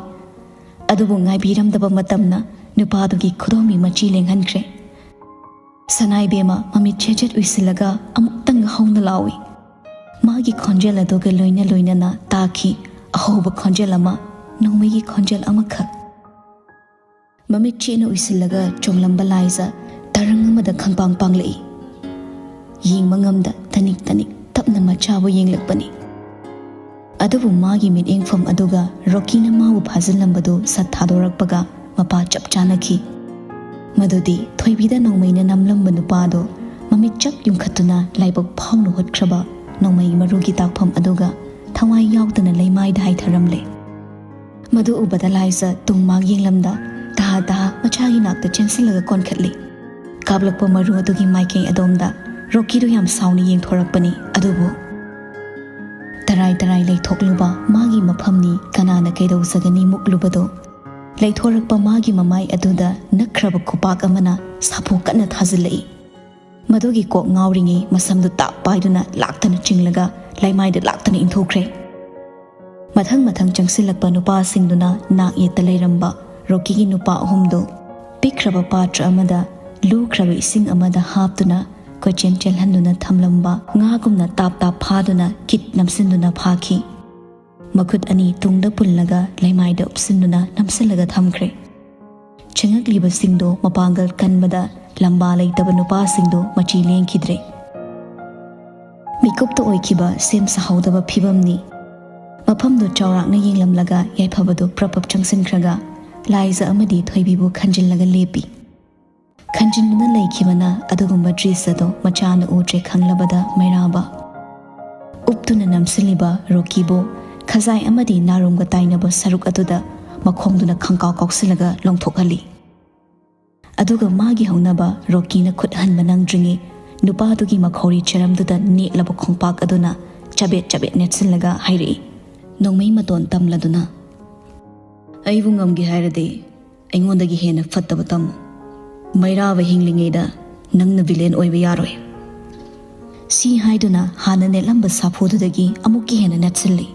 ꯑꯗꯨꯕꯨ ꯉꯥꯏꯕꯤꯔꯝꯗꯕ ꯃꯇꯝꯅ ꯅꯨꯄꯥꯗꯨꯒꯤ ꯈꯨꯗꯣꯝꯕꯤ ꯃꯆꯤ ꯂꯦꯡꯍꯟꯈ꯭ꯔꯦ꯫ ꯁꯅꯥꯏꯕꯦꯝꯃ ꯃꯃꯤꯠ ꯆꯦꯖꯦꯠ ꯎꯏꯁꯤꯜꯂꯒ ꯑꯃꯨꯛꯇꯪ ꯍꯧꯅ ꯂꯥꯎꯏ꯫ ꯃꯥꯒꯤ ꯈꯣꯟꯖꯦꯜ ꯑꯗꯨꯒ ꯂꯣꯏꯅ ꯂꯣꯏꯅꯅ ꯇꯥꯈꯤ ꯑꯍꯧꯕ ꯈꯣꯟꯖꯦꯜ ꯑꯃ, ꯅꯣꯡꯃꯩꯒꯤ ꯈꯣꯟꯖꯦꯜ ꯑꯃꯈꯛ꯫ ꯃꯃꯤꯠ ꯆꯦꯠꯅ ꯎꯏꯁꯤꯜꯂꯒ ꯆꯣꯡꯂꯝꯕ ꯂꯥꯏꯖ ꯇꯔꯪ ꯑꯃꯗ ꯈꯪꯄꯥꯡ ꯄꯥꯡꯂꯛꯏ꯫ ꯌꯦꯡꯕ ꯉꯝꯗ ꯇꯅꯤꯛ ꯇꯅꯤꯛ ꯇꯞꯅ ꯃꯆꯥꯕꯨ ꯌꯦꯡꯂꯛꯄꯅꯤ꯫ ꯑꯗꯨꯕꯨ ꯃꯥꯒꯤ ꯃꯤꯠꯌꯦꯡꯐꯝ ꯑꯗꯨꯒ ꯔꯣꯀꯤꯅ ꯃꯥꯕꯨ ꯐꯥꯖꯤꯜꯂꯝꯕꯗꯨ ꯁꯠ ꯊꯥꯗꯣꯔꯛꯄꯒ ꯃꯄꯥ ꯆꯞ ꯆꯥꯅꯈꯤ꯫ ꯃꯗꯨꯗꯤ ꯊꯣꯏꯕꯤꯗ ꯅꯣꯡꯃꯩꯅ ꯅꯝꯂꯝꯕ ꯅꯨꯄꯥꯗꯣ ꯃꯃꯤꯠ ꯆꯞ ꯌꯨꯡꯈꯠꯇꯨꯅ ꯂꯥꯏꯕꯛ ꯐꯥꯎꯅ ꯍꯨꯠꯈ꯭ꯔꯕ ꯅꯣꯡꯃꯩ ꯃꯔꯨꯒꯤ ꯇꯥꯛꯐꯝ ꯑꯗꯨꯒ ꯊꯋꯥꯏ ꯌꯥꯎꯗꯅ ꯂꯩꯃꯥꯏꯗ ꯍꯥꯏꯊꯔꯝꯂꯦ꯫ ꯃꯗꯨ ꯎꯕꯗ ꯂꯥꯏꯖ ꯇꯨꯡ ꯃꯥꯡ ꯌꯦꯡꯂꯝꯗ ꯇꯍꯥ ꯇꯍꯥ ꯃꯆꯥꯒꯤ ꯅꯥꯛꯇ ꯆꯦꯟꯁꯤꯜꯂꯒ ꯀꯣꯟꯈꯠꯂꯤ꯫ ꯀꯥꯞꯂꯛꯄ ꯃꯔꯨ ꯑꯗꯨꯒꯤ ꯃꯥꯏꯀꯩ ꯑꯗꯣꯝꯗ ꯔꯣꯀꯤꯗꯨ ꯌꯥꯝ ꯁꯥꯎꯅ ꯌꯦꯡꯊꯣꯔꯛꯄꯅꯤ꯫ ꯑꯗꯨꯕꯨ ꯇꯔꯥꯏ ꯇꯔꯥꯏ ꯂꯩꯊꯣꯛꯂꯨꯕ ꯃꯥꯒꯤ ꯃꯐꯝꯅꯤ, ꯀꯅꯥꯅ ꯀꯩꯗꯧꯖꯒꯅꯤ ꯃꯨꯛꯂꯨꯕꯗꯣ꯫ ꯂꯩꯊꯣꯔꯛꯄ ꯃꯥꯒꯤ ꯃꯃꯥꯏ ꯑꯗꯨꯗ ꯅꯛꯈ꯭ꯔꯕ ꯈꯨꯄꯥꯛ ꯑꯃꯅ ꯁꯥꯐꯨ ꯀꯟꯅ ꯊꯥꯖꯤꯜꯂꯛꯏ꯫ ꯃꯗꯨꯒꯤ ꯀꯣꯛ ꯉꯥꯎꯔꯤꯉꯩ ꯃꯁꯝꯗꯨ ꯇꯥꯞ ꯄꯥꯏꯗꯨꯅ ꯂꯥꯛꯇꯅ ꯆꯤꯡꯂꯒ ꯂꯩꯃꯥꯏꯗ ꯂꯥꯛꯇꯅ ꯏꯟꯊꯨꯈ꯭ꯔꯦ꯫ ꯃꯊꯪ ꯃꯊꯪ ꯆꯪꯁꯤꯜꯂꯛꯄ ꯅꯨꯄꯥꯁꯤꯡꯗꯨꯅ ꯅꯥꯛ ꯌꯦꯠꯇ ꯂꯩꯔꯝꯕ ꯔꯣꯀꯤꯒꯤ ꯅꯨꯄꯥ ꯑꯍꯨꯝꯗꯨ ꯄꯤꯛꯈ꯭ꯔꯕ ꯄꯥꯇ꯭ꯔ ꯑꯃꯗ ꯂꯨꯈ꯭ꯔꯕ ꯏꯁꯤꯡ ꯑꯃꯗ ꯍꯥꯞꯇꯨꯅ ꯀꯣꯏꯆꯦꯟ ꯆꯦꯜꯍꯟꯗꯨꯅ ꯊꯝꯂꯝꯕ ꯉꯥꯒꯨꯝꯅ ꯇꯥꯞ ꯇꯥꯞ ꯐꯥꯗꯨꯅ ꯀꯤꯠ ꯅꯝꯁꯤꯟꯗꯨꯅ ꯐꯥꯈꯤ꯫ ꯃꯈꯨꯠ ꯑꯅꯤ ꯇꯨꯡꯗ ꯄꯨꯜꯂꯒ ꯂꯩꯃꯥꯏꯗ ꯎꯞꯁꯤꯟꯗꯨꯅ ꯅꯝꯁꯤꯜꯂꯒ ꯊꯝꯈ꯭ꯔꯦ꯫ ꯆꯪꯉꯛꯂꯤꯕꯁꯤꯡꯗꯣ ꯃꯄꯥꯡꯒꯜ ꯀꯟꯕꯗ ꯂꯝꯕꯥ ꯂꯩꯇꯕ ꯅꯨꯄꯥꯁꯤꯡꯗꯣ ꯃꯆꯤ ꯂꯦꯡꯈꯤꯗ꯭ꯔꯦ꯫ ꯃꯤꯀꯨꯞꯇ ꯑꯣꯏꯈꯤꯕ ꯁꯦꯝ ꯁꯥꯍꯧꯗꯕ ꯐꯤꯕꯝꯅꯤ꯫ ꯃꯐꯝꯗꯨ ꯆꯥꯎꯔꯥꯛꯅ ꯌꯦꯡꯂꯝꯂꯒ ꯌꯥꯏꯐꯕꯗꯨ ꯄ꯭ꯔꯞ ꯄ꯭ꯔꯞ ꯆꯪꯁꯤꯟꯈ꯭ꯔꯒ ꯂꯥꯏꯖ ꯑꯃꯗꯤ ꯊꯣꯏꯕꯤꯕꯨ ꯈꯟꯖꯤꯜꯂꯒ ꯂꯦꯞꯄꯤ꯫ ꯈꯟꯖꯤꯟꯗꯨꯅ ꯂꯩꯈꯤꯕꯅ ꯑꯗꯨꯒꯨꯝꯕ ꯗ꯭ꯔꯤꯁ ꯑꯗꯨ ꯃꯆꯥꯅ ꯎꯗ꯭ꯔꯦ ꯈꯪꯂꯕꯗ ꯃꯩꯔꯥꯕ ꯎꯞꯇꯨꯅ ꯅꯝꯁꯤꯜꯂꯤꯕ ꯔꯣꯀꯤꯕꯨ ꯈꯖꯥꯏ ꯑꯃꯗꯤ ꯅꯥꯔꯨꯝꯒ ꯇꯥꯏꯅꯕ ꯁꯔꯨꯛ ꯑꯗꯨꯗ ꯃꯈꯣꯡꯗꯨꯅ ꯈꯪꯀꯥꯎ ꯀꯥꯎꯁꯤꯜꯂꯒ ꯂꯣꯡꯊꯣꯛꯍꯜꯂꯤ꯫ ꯑꯗꯨꯒ ꯃꯥꯒꯤ ꯍꯧꯅꯕ ꯔꯣꯀꯤꯅ ꯈꯨꯠ ꯍꯟꯕ ꯅꯪꯗ꯭ꯔꯤꯉꯩ ꯅꯨꯄꯥꯗꯨꯒꯤ ꯃꯈꯧꯔꯤ ꯆꯔꯝꯗꯨꯗ ꯅꯦꯠꯂꯕ ꯈꯣꯡꯄꯥꯛ ꯑꯗꯨꯅ ꯆꯕꯦꯠ ꯆꯕꯦꯠ ꯅꯦꯠꯁꯤꯜꯂꯒ ꯍꯥꯏꯔꯛꯏ, ꯅꯣꯡꯃꯩ ꯃꯇꯣꯟ ꯇꯝꯂꯗꯨꯅ, "ꯑꯩꯕꯨ ꯉꯝꯒꯦ ꯍꯥꯏꯔꯗꯤ ꯑꯩꯉꯣꯟꯗꯒꯤ ꯍꯦꯟꯅ ꯐꯠꯇꯕ ꯇꯝꯃꯨ꯫ ꯃꯩꯔꯥꯕ ꯍꯤꯡꯂꯤꯉꯩꯗ ꯅꯪꯅ ꯚꯤꯂꯦꯟ ꯑꯣꯏꯕ ꯌꯥꯔꯣꯏ꯫ ꯁꯤ ꯍꯥꯏꯗꯨꯅ ꯍꯥꯟꯅ ꯅꯦꯠꯂꯝꯕ ꯁꯥꯐꯨꯗꯨꯗꯒꯤ ꯑꯃꯨꯛꯀ ꯍꯦꯟꯅ ꯅꯦꯠꯁꯤꯜꯂꯤ꯫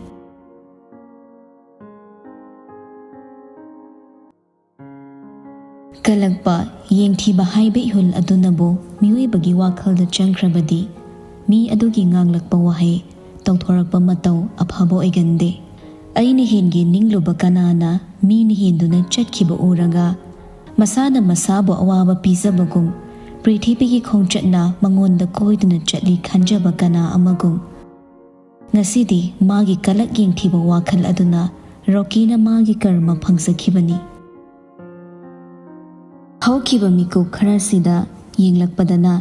ꯀꯜꯂꯛꯄ, ꯌꯦꯡꯊꯤꯕ ꯍꯥꯏꯕ ꯏꯍꯨꯜ ꯑꯗꯨꯅꯕꯨ ꯃꯤꯑꯣꯏꯕꯒꯤ ꯋꯥꯈꯜꯗ ꯆꯪꯈ꯭ꯔꯕꯗꯤ, ꯃꯤ ꯑꯗꯨꯒꯤ ꯉꯥꯡꯂꯛꯄ ꯋꯥꯍꯩ, ꯇꯧꯊꯣꯔꯛꯄ ꯃꯇꯧ ꯑꯐꯕ ꯑꯣꯏꯒꯟꯗꯦ꯫ ꯑꯩꯅ ꯍꯦꯟꯒꯦ ꯅꯤꯡꯂꯨꯕ ꯀꯅꯥꯅ ꯃꯤꯅ ꯍꯦꯟꯗꯨꯅ ꯆꯠꯈꯤꯕ ꯎꯔꯒ, ꯃꯁꯥꯅ ꯃꯁꯥꯕꯨ ꯑꯋꯥꯕ ꯄꯤꯖꯕꯒꯨꯝ, ꯄ꯭ꯔꯤꯊꯤꯕꯤꯒꯤ ꯈꯣꯡꯆꯠꯅ ꯃꯉꯣꯟꯗ ꯀꯣꯏꯗꯨꯅ ꯆꯠꯂꯤ ꯈꯟꯖꯕ ꯀꯅꯥ ꯑꯃꯒꯨꯝ, ꯉꯁꯤꯗꯤ ꯃꯥꯒꯤ ꯀꯂꯛ ꯌꯦꯡꯊꯤꯕ ꯋꯥꯈꯜ ꯑꯗꯨꯅ ꯔꯣꯀꯤꯅ ꯃꯥꯒꯤ ꯀꯔꯃ ꯐꯪꯖꯈꯤꯕꯅꯤ꯫ ꯍꯧꯈꯤꯕ ꯃꯤꯀꯨꯞ ꯈꯔꯁꯤꯗ ꯌꯦꯡꯂꯛꯄꯗꯅ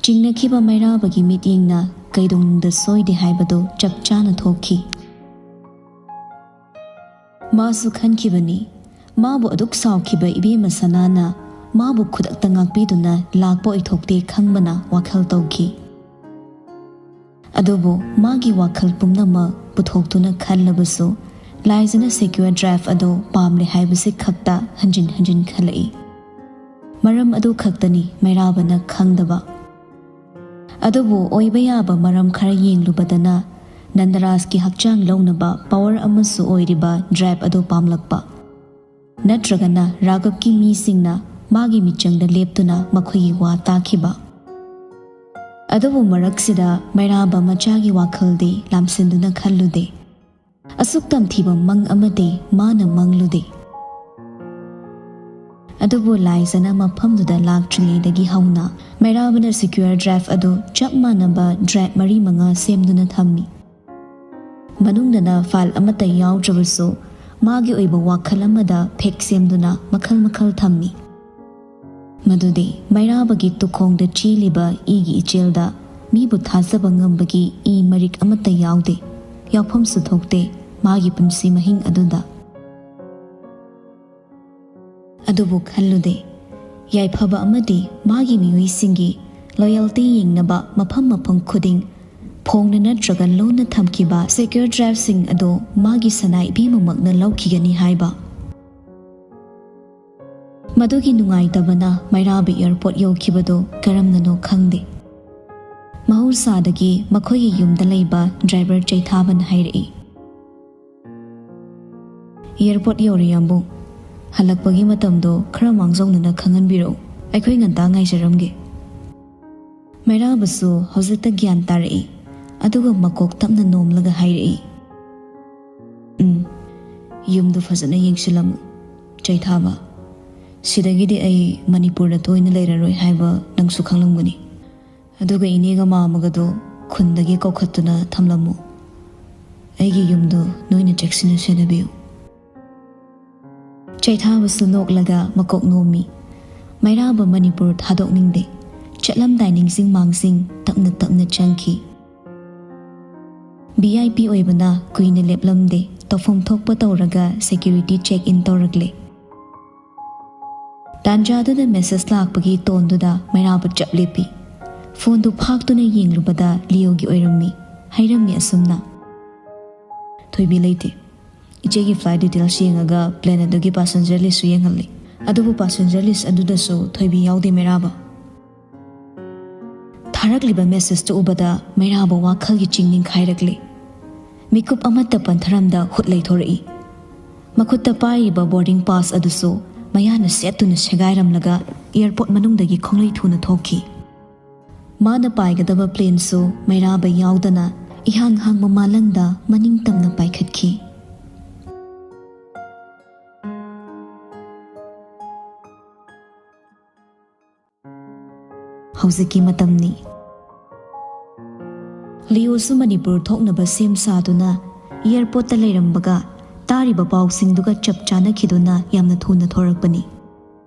ꯆꯤꯡꯅꯈꯤꯕ ꯃꯩꯔꯥꯕꯒꯤ ꯃꯤꯠꯌꯦꯡꯅ ꯀꯩꯗꯧꯅꯨꯡꯗ ꯁꯣꯏꯗꯦ ꯍꯥꯏꯕꯗꯨ ꯆꯞ ꯆꯥꯅ ꯊꯣꯛꯈꯤ꯫ ꯃꯥꯁꯨ ꯈꯟꯈꯤꯕꯅꯤ, ꯃꯥꯕꯨ ꯑꯗꯨꯛ ꯁꯥꯎꯈꯤꯕ ꯏꯕꯦꯝꯃ ꯁꯅꯥꯅ ꯃꯥꯕꯨ ꯈꯨꯗꯛꯇ ꯉꯥꯛꯄꯤꯗꯨꯅ ꯂꯥꯛꯄ ꯑꯣꯏꯊꯣꯛꯇꯦ ꯈꯪꯕꯅ ꯋꯥꯈꯜ ꯇꯧꯈꯤ꯫ ꯑꯗꯨꯕꯨ ꯃꯥꯒꯤ ꯋꯥꯈꯜ ꯄꯨꯝꯅꯃꯛ ꯄꯨꯊꯣꯛꯇꯨꯅ ꯈꯜꯂꯕꯁꯨ, ꯂꯥꯏꯖꯅ ꯁꯦꯀ꯭ꯌꯨꯔ ꯗ꯭ꯔꯥꯏꯚ ꯑꯗꯨ ꯄꯥꯝꯂꯦ ꯍꯥꯏꯕꯁꯤ ꯈꯛꯇ ꯍꯟꯖꯤꯟ ꯍꯟꯖꯤꯟ ꯈꯜꯂꯛꯏ꯫ ꯃꯔꯝ ꯑꯗꯨ ꯈꯛꯇꯅꯤ ꯃꯩꯔꯥꯕꯅ ꯈꯪꯗꯕ꯫ ꯑꯗꯨꯕꯨ ꯑꯣꯏꯕ ꯌꯥꯕ ꯃꯔꯝ ꯈꯔ ꯌꯦꯡꯂꯨꯕꯗꯅ, ꯅꯟꯗꯔꯥꯖꯀꯤ ꯍꯛꯆꯥꯡ ꯂꯧꯅꯕ ꯄꯥꯋꯔ ꯑꯃꯁꯨ ꯑꯣꯏꯔꯤꯕ ꯗ꯭ꯔꯥꯏꯚ ꯑꯗꯨ ꯄꯥꯝꯂꯛꯄ꯫ ꯅꯠꯇ꯭ꯔꯒꯅ ꯔꯥꯒꯕꯀꯤ ꯃꯤꯁꯤꯡꯅ ꯃꯥꯒꯤ ꯃꯤꯆꯪꯗ ꯂꯦꯞꯇꯨꯅ ꯃꯈꯣꯏꯒꯤ ꯋꯥ ꯇꯥꯈꯤꯕ꯫ ꯑꯗꯨꯕꯨ ꯃꯔꯛꯁꯤꯗ ꯃꯩꯔꯥꯕ ꯃꯆꯥꯒꯤ ꯋꯥꯈꯜꯗꯤ ꯂꯥꯝꯁꯤꯟꯗꯨꯅ ꯈꯜꯂꯨꯗꯦ꯫ ꯑꯁꯨꯛ ꯇꯝꯊꯤꯕ ꯃꯪ ꯑꯃꯗꯤ ꯃꯥꯅ ꯃꯪꯂꯨꯗꯦ꯫ ꯑꯗꯨꯕꯨ ꯂꯥꯏꯖꯅ ꯃꯐꯝꯗꯨꯗ ꯂꯥꯛꯇ꯭ꯔꯤꯉꯩꯗꯒꯤ ꯍꯧꯅ ꯃꯩꯔꯥꯕꯅ ꯁꯦꯀ꯭ꯌꯨꯔ ꯗ꯭ꯔꯥꯏꯚ ꯑꯗꯨ ꯆꯞ ꯃꯥꯟꯅꯕ ꯗ꯭ꯔꯥꯏꯚ ꯃꯔꯤ ꯃꯉꯥ ꯁꯦꯝꯗꯨꯅ ꯊꯝꯃꯤ꯫ ꯃꯅꯨꯡꯗꯅ ꯐꯥꯏꯜ ꯑꯃꯠꯇ ꯌꯥꯎꯗ꯭ꯔꯕꯁꯨ, ꯃꯥꯒꯤ ꯑꯣꯏꯕ ꯋꯥꯈꯜ ꯑꯃꯗ ꯐꯦꯛ ꯁꯦꯝꯗꯨꯅ ꯃꯈꯜ ꯃꯈꯜ ꯊꯝꯃꯤ꯫ ꯃꯗꯨꯗꯤ ꯃꯩꯔꯥꯕꯒꯤ ꯇꯨꯈꯣꯡꯗ ꯆꯦꯜꯂꯤꯕ ꯏꯒꯤ ꯏꯆꯦꯜꯗ ꯃꯤꯕꯨ ꯊꯥꯖꯕ ꯉꯝꯕꯒꯤ ꯏ ꯃꯔꯤꯛ ꯑꯃꯠꯇ ꯌꯥꯎꯗꯦ, ꯌꯥꯎꯐꯝꯁꯨ ꯊꯣꯛꯇꯦ ꯃꯥꯒꯤ ꯄꯨꯟꯁꯤ ꯃꯍꯤꯡ ꯑꯗꯨꯗ꯫ ꯑꯗꯨꯕꯨ ꯈꯜꯂꯨꯗꯦ, ꯌꯥꯏꯐꯕ ꯑꯃꯗꯤ ꯃꯥꯒꯤ ꯃꯤꯑꯣꯏꯁꯤꯡꯒꯤ ꯂꯣꯌꯦꯜꯇꯤ ꯌꯦꯡꯅꯕ ꯃꯐꯝ ꯃꯐꯝ ꯈꯨꯗꯤꯡ ꯐꯣꯡꯅ ꯅꯠꯇ꯭ꯔꯒ ꯂꯣꯟꯅ ꯊꯝꯈꯤꯕ ꯁꯦꯀ꯭ꯌꯨꯔ ꯗ꯭ꯔꯥꯏꯚꯁꯤꯡ ꯑꯗꯨ ꯃꯥꯒꯤ ꯁꯅꯥ ꯏꯕꯦꯝꯃꯃꯛꯅ ꯂꯧꯈꯤꯒꯅꯤ ꯍꯥꯏꯕ꯫ ꯃꯗꯨꯒꯤ ꯅꯨꯡꯉꯥꯏꯇꯕꯅ ꯃꯩꯔꯥꯕ ꯑꯦꯌꯔꯄꯣꯔꯠ ꯌꯧꯈꯤꯕꯗꯨ ꯀꯔꯝꯅꯅꯣ ꯈꯪꯗꯦ꯫ ꯃꯍꯧꯁꯥꯗꯒꯤ ꯃꯈꯣꯏꯒꯤ ꯌꯨꯝꯗ ꯂꯩꯕ ꯗ꯭ꯔꯥꯏꯚꯔ ꯆꯩꯊꯥꯕꯅ ꯍꯥꯏꯔꯛꯏ, "ꯑꯦꯌꯔꯄꯣꯔꯠ ꯌꯧꯔꯦ ꯌꯥꯝꯕꯨꯡ꯫ ꯍꯜꯂꯛꯄꯒꯤ ꯃꯇꯝꯗꯣ ꯈꯔ ꯃꯥꯡꯖꯧꯅꯅ ꯈꯪꯍꯟꯕꯤꯔꯛꯎ꯫ ꯑꯩꯈꯣꯏ ꯉꯟꯇꯥ ꯉꯥꯏꯖꯔꯝꯒꯦ꯫" ꯃꯩꯔꯥꯕꯁꯨ ꯍꯧꯖꯤꯛꯇ ꯒ꯭ꯌꯥꯟ ꯇꯥꯔꯛꯏ꯫ ꯑꯗꯨꯒ ꯃꯀꯣꯛ ꯇꯞꯅ ꯅꯣꯝꯂꯒ ꯍꯥꯏꯔꯛꯏ, "ꯎꯝ, ꯌꯨꯝꯗꯨ ꯐꯖꯅ ꯌꯦꯡꯁꯤꯜꯂꯝꯃꯨ ꯆꯩꯊꯥꯕ꯫ ꯁꯤꯗꯒꯤꯗꯤ ꯑꯩ ꯃꯅꯤꯄꯨꯔꯗ ꯇꯣꯏꯅ ꯂꯩꯔꯔꯣꯏ ꯍꯥꯏꯕ ꯅꯪꯁꯨ ꯈꯪꯂꯝꯒꯅꯤ꯫ ꯑꯗꯨꯒ ꯏꯅꯦꯒ ꯃꯥꯃꯒꯗꯣ ꯈꯨꯟꯗꯒꯤ ꯀꯧꯈꯠꯇꯨꯅ ꯊꯝꯂꯝꯃꯨ꯫ ꯑꯩꯒꯤ ꯌꯨꯝꯗꯨ ꯅꯣꯏꯅ ꯆꯦꯛꯁꯤꯟꯅ ꯁꯦꯟꯅꯕꯤꯌꯨ꯫" ꯆꯩꯊꯥꯕꯁꯨ ꯅꯣꯛꯂꯒ ꯃꯀꯣꯛ ꯅꯣꯝꯃꯤ꯫ ꯃꯩꯔꯥꯕ ꯃꯅꯤꯄꯨꯔ ꯊꯥꯗꯣꯛꯅꯤꯡꯗꯦ꯫ ꯆꯠꯂꯝꯗꯥꯏ ꯅꯤꯡꯁꯤꯡ ꯃꯥꯡꯁꯤꯡ ꯇꯞꯅ ꯇꯞꯅ ꯆꯪꯈꯤ꯫ ꯚꯤ ꯑꯥꯏ ꯄꯤ ꯑꯣꯏꯕꯅ ꯀꯨꯏꯅ ꯂꯦꯞꯂꯝꯗꯦ꯫ ꯇꯧꯐꯝ ꯊꯣꯛꯄ ꯇꯧꯔꯒ ꯁꯦꯀ꯭ꯌꯨꯔꯤꯇꯤ ꯆꯦꯛ ꯏꯟ ꯇꯧꯔꯛꯂꯦ꯫ ꯇꯥꯟꯖꯥꯗꯨꯗ ꯃꯦꯁꯦꯖ ꯂꯥꯛꯄꯒꯤ ꯇꯣꯟꯗꯨꯗ ꯃꯩꯔꯥꯕ ꯆꯞ ꯂꯦꯞꯄꯤ꯫ ꯐꯣꯟꯗꯨ ꯐꯥꯛꯇꯨꯅ ꯌꯦꯡꯂꯨꯕꯗ ꯂꯤꯌꯣꯒꯤ ꯑꯣꯏꯔꯝꯃꯤ꯫ ꯍꯥꯏꯔꯝꯃꯤ ꯑꯁꯨꯝꯅ, "ꯊꯣꯏꯕꯤ ꯂꯩꯇꯦ꯫ ꯏꯆꯦꯒꯤ ꯐ꯭ꯂꯥꯏꯠ ꯗꯤꯇꯦꯜꯁ ꯌꯦꯡꯉꯒ ꯄ꯭ꯂꯦꯟ ꯑꯗꯨꯒꯤ ꯄꯥꯁꯦꯟꯖꯔ ꯂꯤꯁꯁꯨ ꯌꯦꯡꯍꯜꯂꯤ꯫ ꯑꯗꯨꯕꯨ ꯄꯥꯁꯦꯟꯖꯔ ꯂꯤꯁ ꯑꯗꯨꯗꯁꯨ ꯊꯣꯏꯕꯤ ꯌꯥꯎꯗꯦ ꯃꯩꯔꯥꯕ꯫" ꯊꯥꯔꯛꯂꯤꯕ ꯃꯦꯁꯦꯖꯇꯨ ꯎꯕꯗ ꯃꯩꯔꯥꯕ ꯋꯥꯈꯜꯒꯤ ꯆꯤꯡ ꯅꯤꯡꯈꯥꯏꯔꯛꯂꯦ꯫ ꯃꯤꯀꯨꯞ ꯑꯃꯠꯇ ꯄꯟꯊꯔꯝꯗ ꯍꯨꯠ ꯂꯩꯊꯣꯔꯛꯏ꯫ ꯃꯈꯨꯠꯇ ꯄꯥꯏꯔꯤꯕ ꯕꯣꯔꯗꯤꯡ ꯄꯥꯁ ꯑꯗꯨꯁꯨ ꯃꯌꯥꯅ ꯁꯦꯠꯇꯨꯅ ꯁꯦꯒꯥꯏꯔꯝꯂꯒ ꯑꯦꯌꯔꯄꯣꯔꯠ ꯃꯅꯨꯡꯗꯒꯤ ꯈꯣꯡꯂꯩ ꯊꯨꯅ ꯊꯣꯛꯈꯤ꯫ ꯃꯥꯅ ꯄꯥꯏꯒꯗꯕ ꯄ꯭ꯂꯦꯟꯁꯨ ꯃꯩꯔꯥꯕ ꯌꯥꯎꯗꯅ ꯏꯍꯥꯡ ꯍꯥꯡꯕ ꯃꯥꯂꯪꯗ ꯃꯅꯤꯡ ꯇꯝꯅ ꯄꯥꯏꯈꯠꯈꯤ꯫ ꯍꯧꯖꯤꯛꯀꯤ ꯃꯇꯝꯅꯤ꯫ ꯂꯤꯌꯣꯁꯨ ꯃꯅꯤꯄꯨꯔ ꯊꯣꯛꯅꯕ ꯁꯦꯝ ꯁꯥꯗꯨꯅ ꯑꯦꯌꯔꯄꯣꯔꯠꯇ ꯂꯩꯔꯝꯕꯒ ꯇꯥꯔꯤꯕ ꯄꯥꯎꯁꯤꯡꯗꯨꯒ ꯆꯞ ꯆꯥꯅꯈꯤꯗꯨꯅ ꯌꯥꯝꯅ ꯊꯨꯅ ꯊꯣꯔꯛꯄꯅꯤ꯫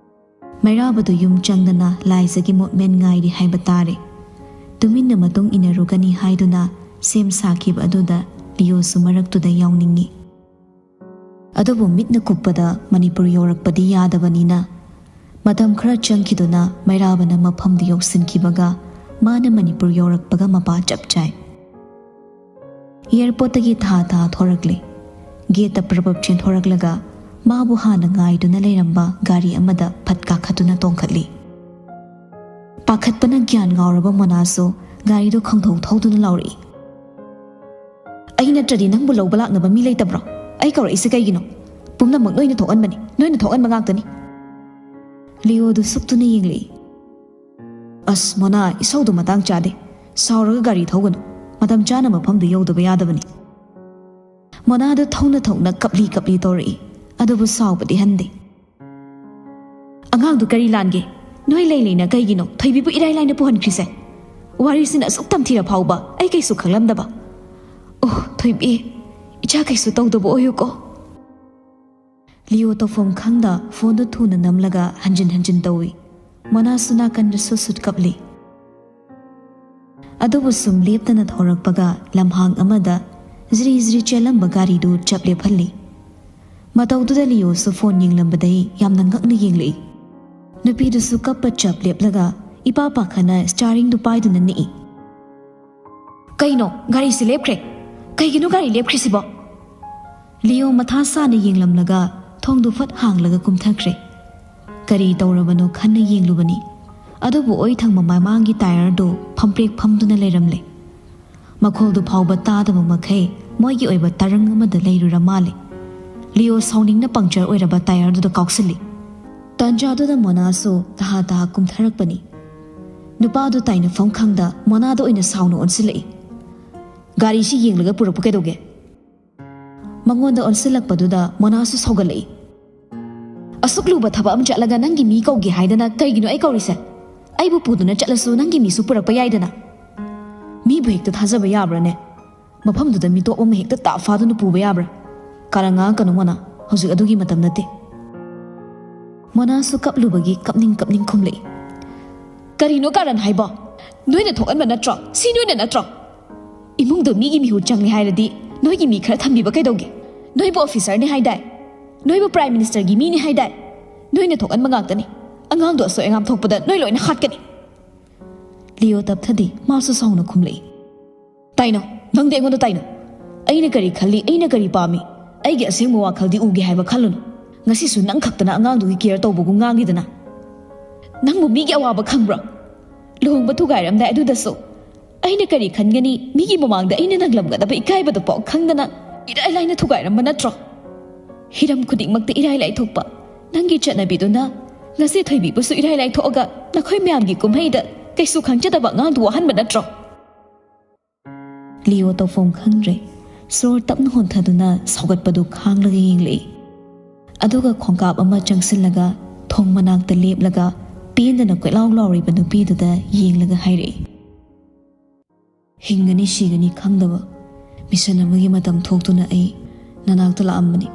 ꯃꯩꯔꯥꯕꯗꯨ ꯌꯨꯝ ꯆꯪꯗꯅ ꯂꯥꯏꯖꯒꯤ ꯃꯣꯠꯃꯦꯟ ꯉꯥꯏꯔꯤ ꯍꯥꯏꯕ ꯇꯥꯔꯦ꯫ ꯇꯨꯃꯤꯟꯅ ꯃꯇꯨꯡ ꯏꯟꯅꯔꯨꯒꯅꯤ ꯍꯥꯏꯗꯨꯅ ꯁꯦꯝ ꯁꯥꯈꯤꯕ ꯑꯗꯨꯗ ꯂꯤꯌꯣꯁꯨ ꯃꯔꯛꯇꯨꯗ ꯌꯥꯎꯅꯤꯡꯏ꯫ ꯑꯗꯨꯕꯨ ꯃꯤꯠꯅ ꯀꯨꯞꯄꯗ ꯃꯅꯤꯄꯨꯔ ꯌꯧꯔꯛꯄꯗꯤ ꯌꯥꯗꯕꯅꯤꯅ ꯃꯇꯝ ꯈꯔ ꯆꯪꯈꯤꯗꯨꯅ ꯃꯩꯔꯥꯕꯅ ꯃꯐꯝꯗꯨ ꯌꯧꯁꯤꯟꯈꯤꯕꯒ ꯃꯥꯅ ꯃꯅꯤꯄꯨꯔ ꯌꯧꯔꯛꯄꯒ ꯃꯄꯥ ꯆꯞ ꯆꯥꯏ꯫ ꯑꯦꯌꯔꯄꯣꯔꯠꯇꯒꯤ ꯊꯥ ꯊꯥ ꯊꯣꯔꯛꯂꯦ꯫ ꯒꯦꯠꯇ ꯄ꯭ꯔꯕꯞ ꯆꯦꯟꯊꯣꯔꯛꯂꯒ ꯃꯥꯕꯨ ꯍꯥꯟꯅ ꯉꯥꯏꯗꯨꯅ ꯂꯩꯔꯝꯕ ꯒꯥꯔꯤ ꯑꯃꯗ ꯐꯠ ꯀꯥꯈꯠꯇꯨꯅ ꯇꯣꯡꯈꯠꯂꯤ꯫ ꯄꯥꯈꯠꯄꯅ ꯒ꯭ꯌꯥꯟ ꯉꯥꯎꯔꯕ ꯃꯣꯅꯥꯁꯨ ꯒꯥꯔꯤꯗꯨ ꯈꯪꯊꯧ ꯊꯧꯗꯨꯅ ꯂꯥꯎꯔꯛꯏ, "ꯑꯩ ꯅꯠꯇ꯭ꯔꯗꯤ ꯅꯪꯕꯨ ꯂꯧꯕ ꯂꯥꯛꯅꯕ ꯃꯤ ꯂꯩꯇꯕ꯭ꯔꯣ? ꯑꯩ ꯀꯧꯔꯛꯏꯁꯦ ꯀꯩꯒꯤꯅꯣ? ꯄꯨꯝꯅꯃꯛ ꯅꯣꯏꯅ ꯊꯣꯛꯍꯟꯕꯅꯤ, ꯅꯣꯏꯅ ꯊꯣꯛꯍꯟꯕ ꯉꯥꯛꯇꯅꯤ꯫" ꯂꯤꯑꯣꯗꯨ ꯁꯨꯛꯇꯨꯅ ꯌꯦꯡꯂꯛꯏ꯫ "ꯑꯁ ꯃꯣꯅꯥ, ꯏꯁꯧꯗꯨ ꯃꯇꯥꯡ ꯆꯥꯗꯦ꯫ ꯁꯥꯎꯔꯒ ꯒꯥꯔꯤ ꯊꯧꯒꯅꯨ꯫ ꯃꯇꯝ ꯆꯥꯅ ꯃꯐꯝꯗꯨ ꯌꯧꯗꯕ ꯌꯥꯗꯕꯅꯤ꯫" ꯃꯣꯅꯥꯗꯨ ꯊꯧꯅ ꯊꯧꯅ ꯀꯞꯂꯤ ꯀꯞꯂꯤ ꯇꯧꯔꯛꯏ꯫ ꯑꯗꯨꯕꯨ ꯁꯥꯎꯕꯗꯤ ꯍꯟꯗꯦ꯫ "ꯑꯉꯥꯡꯗꯨ ꯀꯔꯤ ꯂꯥꯟꯒꯦ? ꯅꯣꯏ ꯂꯩ ꯂꯩꯅ ꯀꯩꯒꯤꯅꯣ ꯊꯣꯏꯕꯤꯕꯨ ꯏꯔꯥꯏ ꯂꯥꯏꯅ ꯄꯨꯍꯟꯈ꯭ꯔꯤꯁꯦ? ꯋꯥꯔꯤꯁꯤꯅ ꯑꯁꯨꯛ ꯇꯝꯊꯤꯔ ꯐꯥꯎꯕ ꯑꯩ ꯀꯩꯁꯨ ꯈꯪꯂꯝꯗꯕ꯫ ꯑꯣ ꯊꯣꯏꯕꯤ, ꯏꯆꯥ ꯀꯩꯁꯨ ꯇꯧꯗꯕ ꯑꯣꯏꯌꯨꯀꯣ꯫" ꯂꯤꯑꯣ ꯇꯧꯐꯝ ꯈꯪꯗ ꯐꯣꯟꯗꯨ ꯊꯨꯅ ꯅꯝꯂꯒ ꯍꯟꯖꯤꯟ ꯍꯟꯖꯤꯟ ꯇꯧꯏ꯫ ꯃꯣꯅꯥꯁꯨ ꯅꯥꯀꯟꯗ ꯁꯨꯠ ꯁꯨꯠ ꯀꯞꯂꯤ꯫ ꯑꯗꯨꯕꯨ ꯁꯨꯝ ꯂꯦꯞꯇꯅ ꯊꯧꯔꯛꯄꯒ ꯂꯝꯍꯥꯡ ꯑꯃꯗ ꯖ꯭ꯔꯤ ꯖ꯭ꯔꯤ ꯆꯦꯜꯂꯝꯕ ꯒꯥꯔꯤꯗꯨ ꯆꯞ ꯂꯦꯞꯍꯜꯂꯤ꯫ ꯃꯇꯧꯗꯨꯗ ꯂꯤꯑꯣꯁꯨ ꯐꯣꯟ ꯌꯦꯡꯂꯝꯕꯗꯩ ꯌꯥꯝꯅ ꯉꯛꯅ ꯌꯦꯡꯂꯛꯏ꯫ ꯅꯨꯄꯤꯗꯨꯁꯨ ꯀꯞꯄ ꯆꯞ ꯂꯦꯞꯂꯒ ꯏꯄꯥ ꯄꯥꯈꯠꯅ ꯁ꯭ꯇꯤꯌꯥꯔꯤꯡꯗꯨ ꯄꯥꯏꯗꯨꯅ ꯅꯤꯛꯏ꯫ "ꯀꯩꯅꯣ, ꯒꯥꯔꯤꯁꯤ ꯂꯦꯞꯈ꯭ꯔꯦ꯫ ꯀꯩꯒꯤꯅꯣ ꯒꯥꯔꯤ ꯂꯦꯞꯈ꯭ꯔꯤꯁꯤꯕꯣ?" ꯂꯤꯑꯣ ꯃꯊꯥ ꯁꯥꯅ ꯌꯦꯡꯂꯝꯂꯒ ꯊꯣꯡꯗꯨ ꯐꯠ ꯍꯥꯡꯂꯒ ꯀꯨꯝꯊꯈ꯭ꯔꯦ꯫ ꯀꯔꯤ ꯇꯧꯔꯕꯅꯣ ꯈꯟꯅ ꯌꯦꯡꯂꯨꯕꯅꯤ꯫ ꯑꯗꯨꯕꯨ ꯑꯣꯏ ꯊꯪꯕ ꯃꯃꯥꯡꯒꯤ ꯇꯥꯌꯔꯗꯨ ꯐꯝꯄ꯭ꯔꯦꯛ ꯐꯝꯗꯨꯅ ꯂꯩꯔꯝꯂꯦ꯫ ꯃꯈꯣꯜꯗꯨ ꯐꯥꯎꯕ ꯇꯥꯗꯕ ꯃꯈꯩ ꯃꯣꯏꯒꯤ ꯑꯣꯏꯕ ꯇꯔꯪ ꯑꯃꯗ ꯂꯩꯔꯨꯔ ꯃꯥꯜꯂꯦ꯫ ꯂꯤꯑꯣ ꯁꯥꯎꯅꯤꯡꯅ ꯄꯪꯆꯔ ꯑꯣꯏꯔꯕ ꯇꯥꯌꯔꯗꯨꯗ ꯀꯥꯎꯁꯤꯜꯂꯤ꯫ ꯇꯥꯟꯖꯥꯗꯨꯗ ꯃꯣꯅꯥꯁꯨ ꯇꯍꯥ ꯇꯍꯥ ꯀꯨꯝꯊꯔꯛꯄꯅꯤ꯫ ꯅꯨꯄꯥꯗꯨ ꯇꯥꯏꯅꯐꯝ ꯈꯪꯗ ꯃꯣꯅꯥꯗ ꯑꯣꯏꯅ ꯁꯥꯎꯅ ꯑꯣꯟꯁꯤꯜꯂꯛꯏ꯫ "ꯒꯥꯔꯤꯁꯤ ꯌꯦꯡꯂꯒ ꯄꯨꯔꯛꯄ ꯀꯩꯗꯧꯒꯦ?" ꯃꯉꯣꯟꯗ ꯑꯣꯟꯁꯤꯜꯂꯛꯄꯗꯨꯗ ꯃꯣꯅꯥꯁꯨ ꯁꯥꯎꯒꯠꯂꯛꯏ꯫ "ꯑꯁꯨꯛ ꯂꯨꯕ ꯊꯕꯛ ꯑꯃ ꯆꯠꯂꯒ ꯅꯪꯒꯤ ꯃꯤ ꯀꯧꯒꯦ ꯍꯥꯏꯗꯅ ꯀꯩꯒꯤꯅꯣ ꯑꯩ ꯀꯧꯔꯤꯁꯦ? ꯑꯩꯕꯨ ꯄꯨꯗꯨꯅ ꯆꯠꯂꯁꯨ ꯅꯪꯒꯤ ꯃꯤꯁꯨ ꯄꯨꯔꯛꯄ ꯌꯥꯏꯗꯅ꯫ ꯃꯤꯕꯨ ꯍꯦꯛꯇ ꯊꯥꯖꯕ ꯌꯥꯕ꯭ꯔꯥꯅꯦ? ꯃꯐꯝꯗꯨꯗ ꯃꯤꯇꯣꯞ ꯑꯃ ꯍꯦꯛꯇ ꯇꯥꯞ ꯐꯥꯗꯨꯅ ꯄꯨꯕ ꯌꯥꯕ꯭ꯔꯥ? ꯀꯥꯔꯟ ꯉꯥꯡꯉꯛꯀꯅꯨ ꯃꯣꯅꯥ, ꯍꯧꯖꯤꯛ ꯑꯗꯨꯒꯤ ꯃꯇꯝ ꯅꯠꯇꯦ꯫" ꯃꯣꯅꯥꯁꯨ ꯀꯞꯂꯨꯕꯒꯤ ꯀꯞꯅꯤꯡ ꯀꯞꯅꯤꯡ ꯈꯨꯝꯂꯛꯏ꯫ "ꯀꯔꯤꯅꯣ ꯀꯥꯔꯟ ꯍꯥꯏꯕꯣ? ꯅꯣꯏꯅ ꯊꯣꯛꯍꯟꯕ ꯅꯠꯇ꯭ꯔꯣ? ꯁꯤ ꯅꯣꯏꯅ ꯅꯠꯇ꯭ꯔꯣ? ꯏꯃꯨꯡꯗ ꯃꯤꯒꯤ ꯃꯤꯍꯨꯠ ꯆꯪꯂꯦ ꯍꯥꯏꯔꯗꯤ ꯅꯣꯏꯒꯤ ꯃꯤ ꯈꯔ ꯊꯝꯕꯤꯕ ꯀꯩꯗꯧꯒꯦ? ꯅꯣꯏꯕꯨ ꯑꯣꯐꯤꯁꯔꯅꯤ ꯍꯥꯏꯗꯥꯏ? ꯅꯣꯏꯕꯨ ꯄ꯭ꯔꯥꯏꯝ ꯃꯤꯅꯤꯁꯇꯔꯒꯤ ꯃꯤꯅꯤ ꯍꯥꯏꯗꯥꯏ? ꯅꯣꯏꯅ ꯊꯣꯛꯍꯟꯕ ꯉꯥꯛꯇꯅꯤ꯫ ꯑꯉꯥꯡꯗꯣ ꯑꯁꯣꯏ ꯑꯉꯥꯝ ꯊꯣꯛꯄꯗ ꯅꯣꯏ ꯂꯣꯏꯅ ꯍꯥꯠꯀꯅꯤ꯫" ꯂꯤꯑꯣ ꯇꯞꯊꯗꯤ ꯃꯥꯁꯨ ꯁꯥꯎꯅ ꯈꯨꯝꯂꯛꯏ꯫ "ꯇꯥꯏꯅꯣ, ꯅꯪꯗꯤ ꯑꯩꯉꯣꯟꯗ ꯇꯥꯏꯅꯣ꯫ ꯑꯩꯅ ꯀꯔꯤ ꯈꯜꯂꯤ, ꯑꯩꯅ ꯀꯔꯤ ꯄꯥꯝꯃꯤ, ꯑꯩꯒꯤ ꯑꯁꯦꯡꯕ ꯋꯥꯈꯜꯗꯤ ꯎꯒꯦ ꯍꯥꯏꯕ ꯈꯜꯂꯨꯅꯨ꯫ ꯉꯁꯤꯁꯨ ꯅꯪ ꯈꯛꯇꯅ ꯑꯉꯥꯡꯗꯨꯒꯤ ꯀꯦꯌꯔ ꯇꯧꯕꯒꯨꯝ ꯉꯥꯡꯉꯤꯗꯅ꯫ ꯅꯪꯕꯨ ꯃꯤꯒꯤ ꯑꯋꯥꯕ ꯈꯪꯕ꯭ꯔꯣ? ꯂꯨꯍꯣꯡꯕ ꯊꯨꯒꯥꯏꯔꯝꯗꯥꯏ ꯑꯗꯨꯗꯁꯨ ꯑꯩꯅ ꯀꯔꯤ ꯈꯟꯒꯅꯤ, ꯃꯤꯒꯤ ꯃꯃꯥꯡꯗ ꯑꯩꯅ ꯅꯪꯂꯝꯒꯗꯕ ꯏꯀꯥꯏꯕꯗꯨ ꯄꯥꯎ ꯈꯪꯗꯅ ꯏꯔꯥꯏ ꯂꯥꯏꯅ ꯊꯨꯒꯥꯏꯔꯝꯕ ꯅꯠꯇ꯭ꯔꯣ? ꯍꯤꯔꯝ ꯈꯨꯗꯤꯡꯃꯛꯇ ꯏꯔꯥꯏ ꯂꯥꯏꯊꯣꯛꯄ ꯅꯪꯒꯤ ꯆꯠꯅꯕꯤꯗꯨꯅ ꯉꯁꯤ ꯊꯣꯏꯕꯤꯕꯨꯁꯨ ꯏꯔꯥꯏ ꯂꯥꯏꯊꯣꯛꯑꯒ ꯅꯈꯣꯏ ꯃꯌꯥꯝꯒꯤ ꯀꯨꯝꯍꯩꯗ ꯀꯩꯁꯨ ꯈꯪꯖꯗꯕ ꯑꯉꯥꯡꯗꯨ ꯋꯥꯍꯟꯕ ꯅꯠꯇ꯭ꯔꯣ? ꯂꯤꯑꯣ ꯇꯧꯐꯝ ꯈꯪꯗ꯭ꯔꯦ꯫ ꯁꯣꯔ ꯇꯞꯅ ꯍꯣꯟꯊꯗꯨꯅ ꯁꯧꯒꯠꯄꯗꯨ ꯈꯥꯡꯂꯒ ꯌꯦꯡꯂꯛꯏ꯫ ꯑꯗꯨꯒ ꯈꯣꯡꯀꯥꯞ ꯑꯃ ꯆꯪꯁꯤꯜꯂꯒ ꯊꯣꯡ ꯃꯅꯥꯛꯇ ꯂꯦꯞꯂꯒ ꯄꯦꯟꯗꯅ ꯀꯣꯏꯂꯥꯎ ꯂꯥꯎꯔꯤꯕ ꯅꯨꯄꯤꯗꯨꯗ ꯌꯦꯡꯂꯒ ꯍꯥꯏꯔꯛꯏ, "ꯍꯤꯡꯒꯅꯤ ꯁꯤꯒꯅꯤ ꯈꯪꯗꯕ ꯃꯤꯁꯟ ꯑꯃꯒꯤ ꯃꯇꯝ ꯊꯣꯛꯇꯨꯅ ꯑꯩ ꯅꯅꯥꯛꯇ ꯂꯥꯛꯑꯝꯕꯅꯤ꯫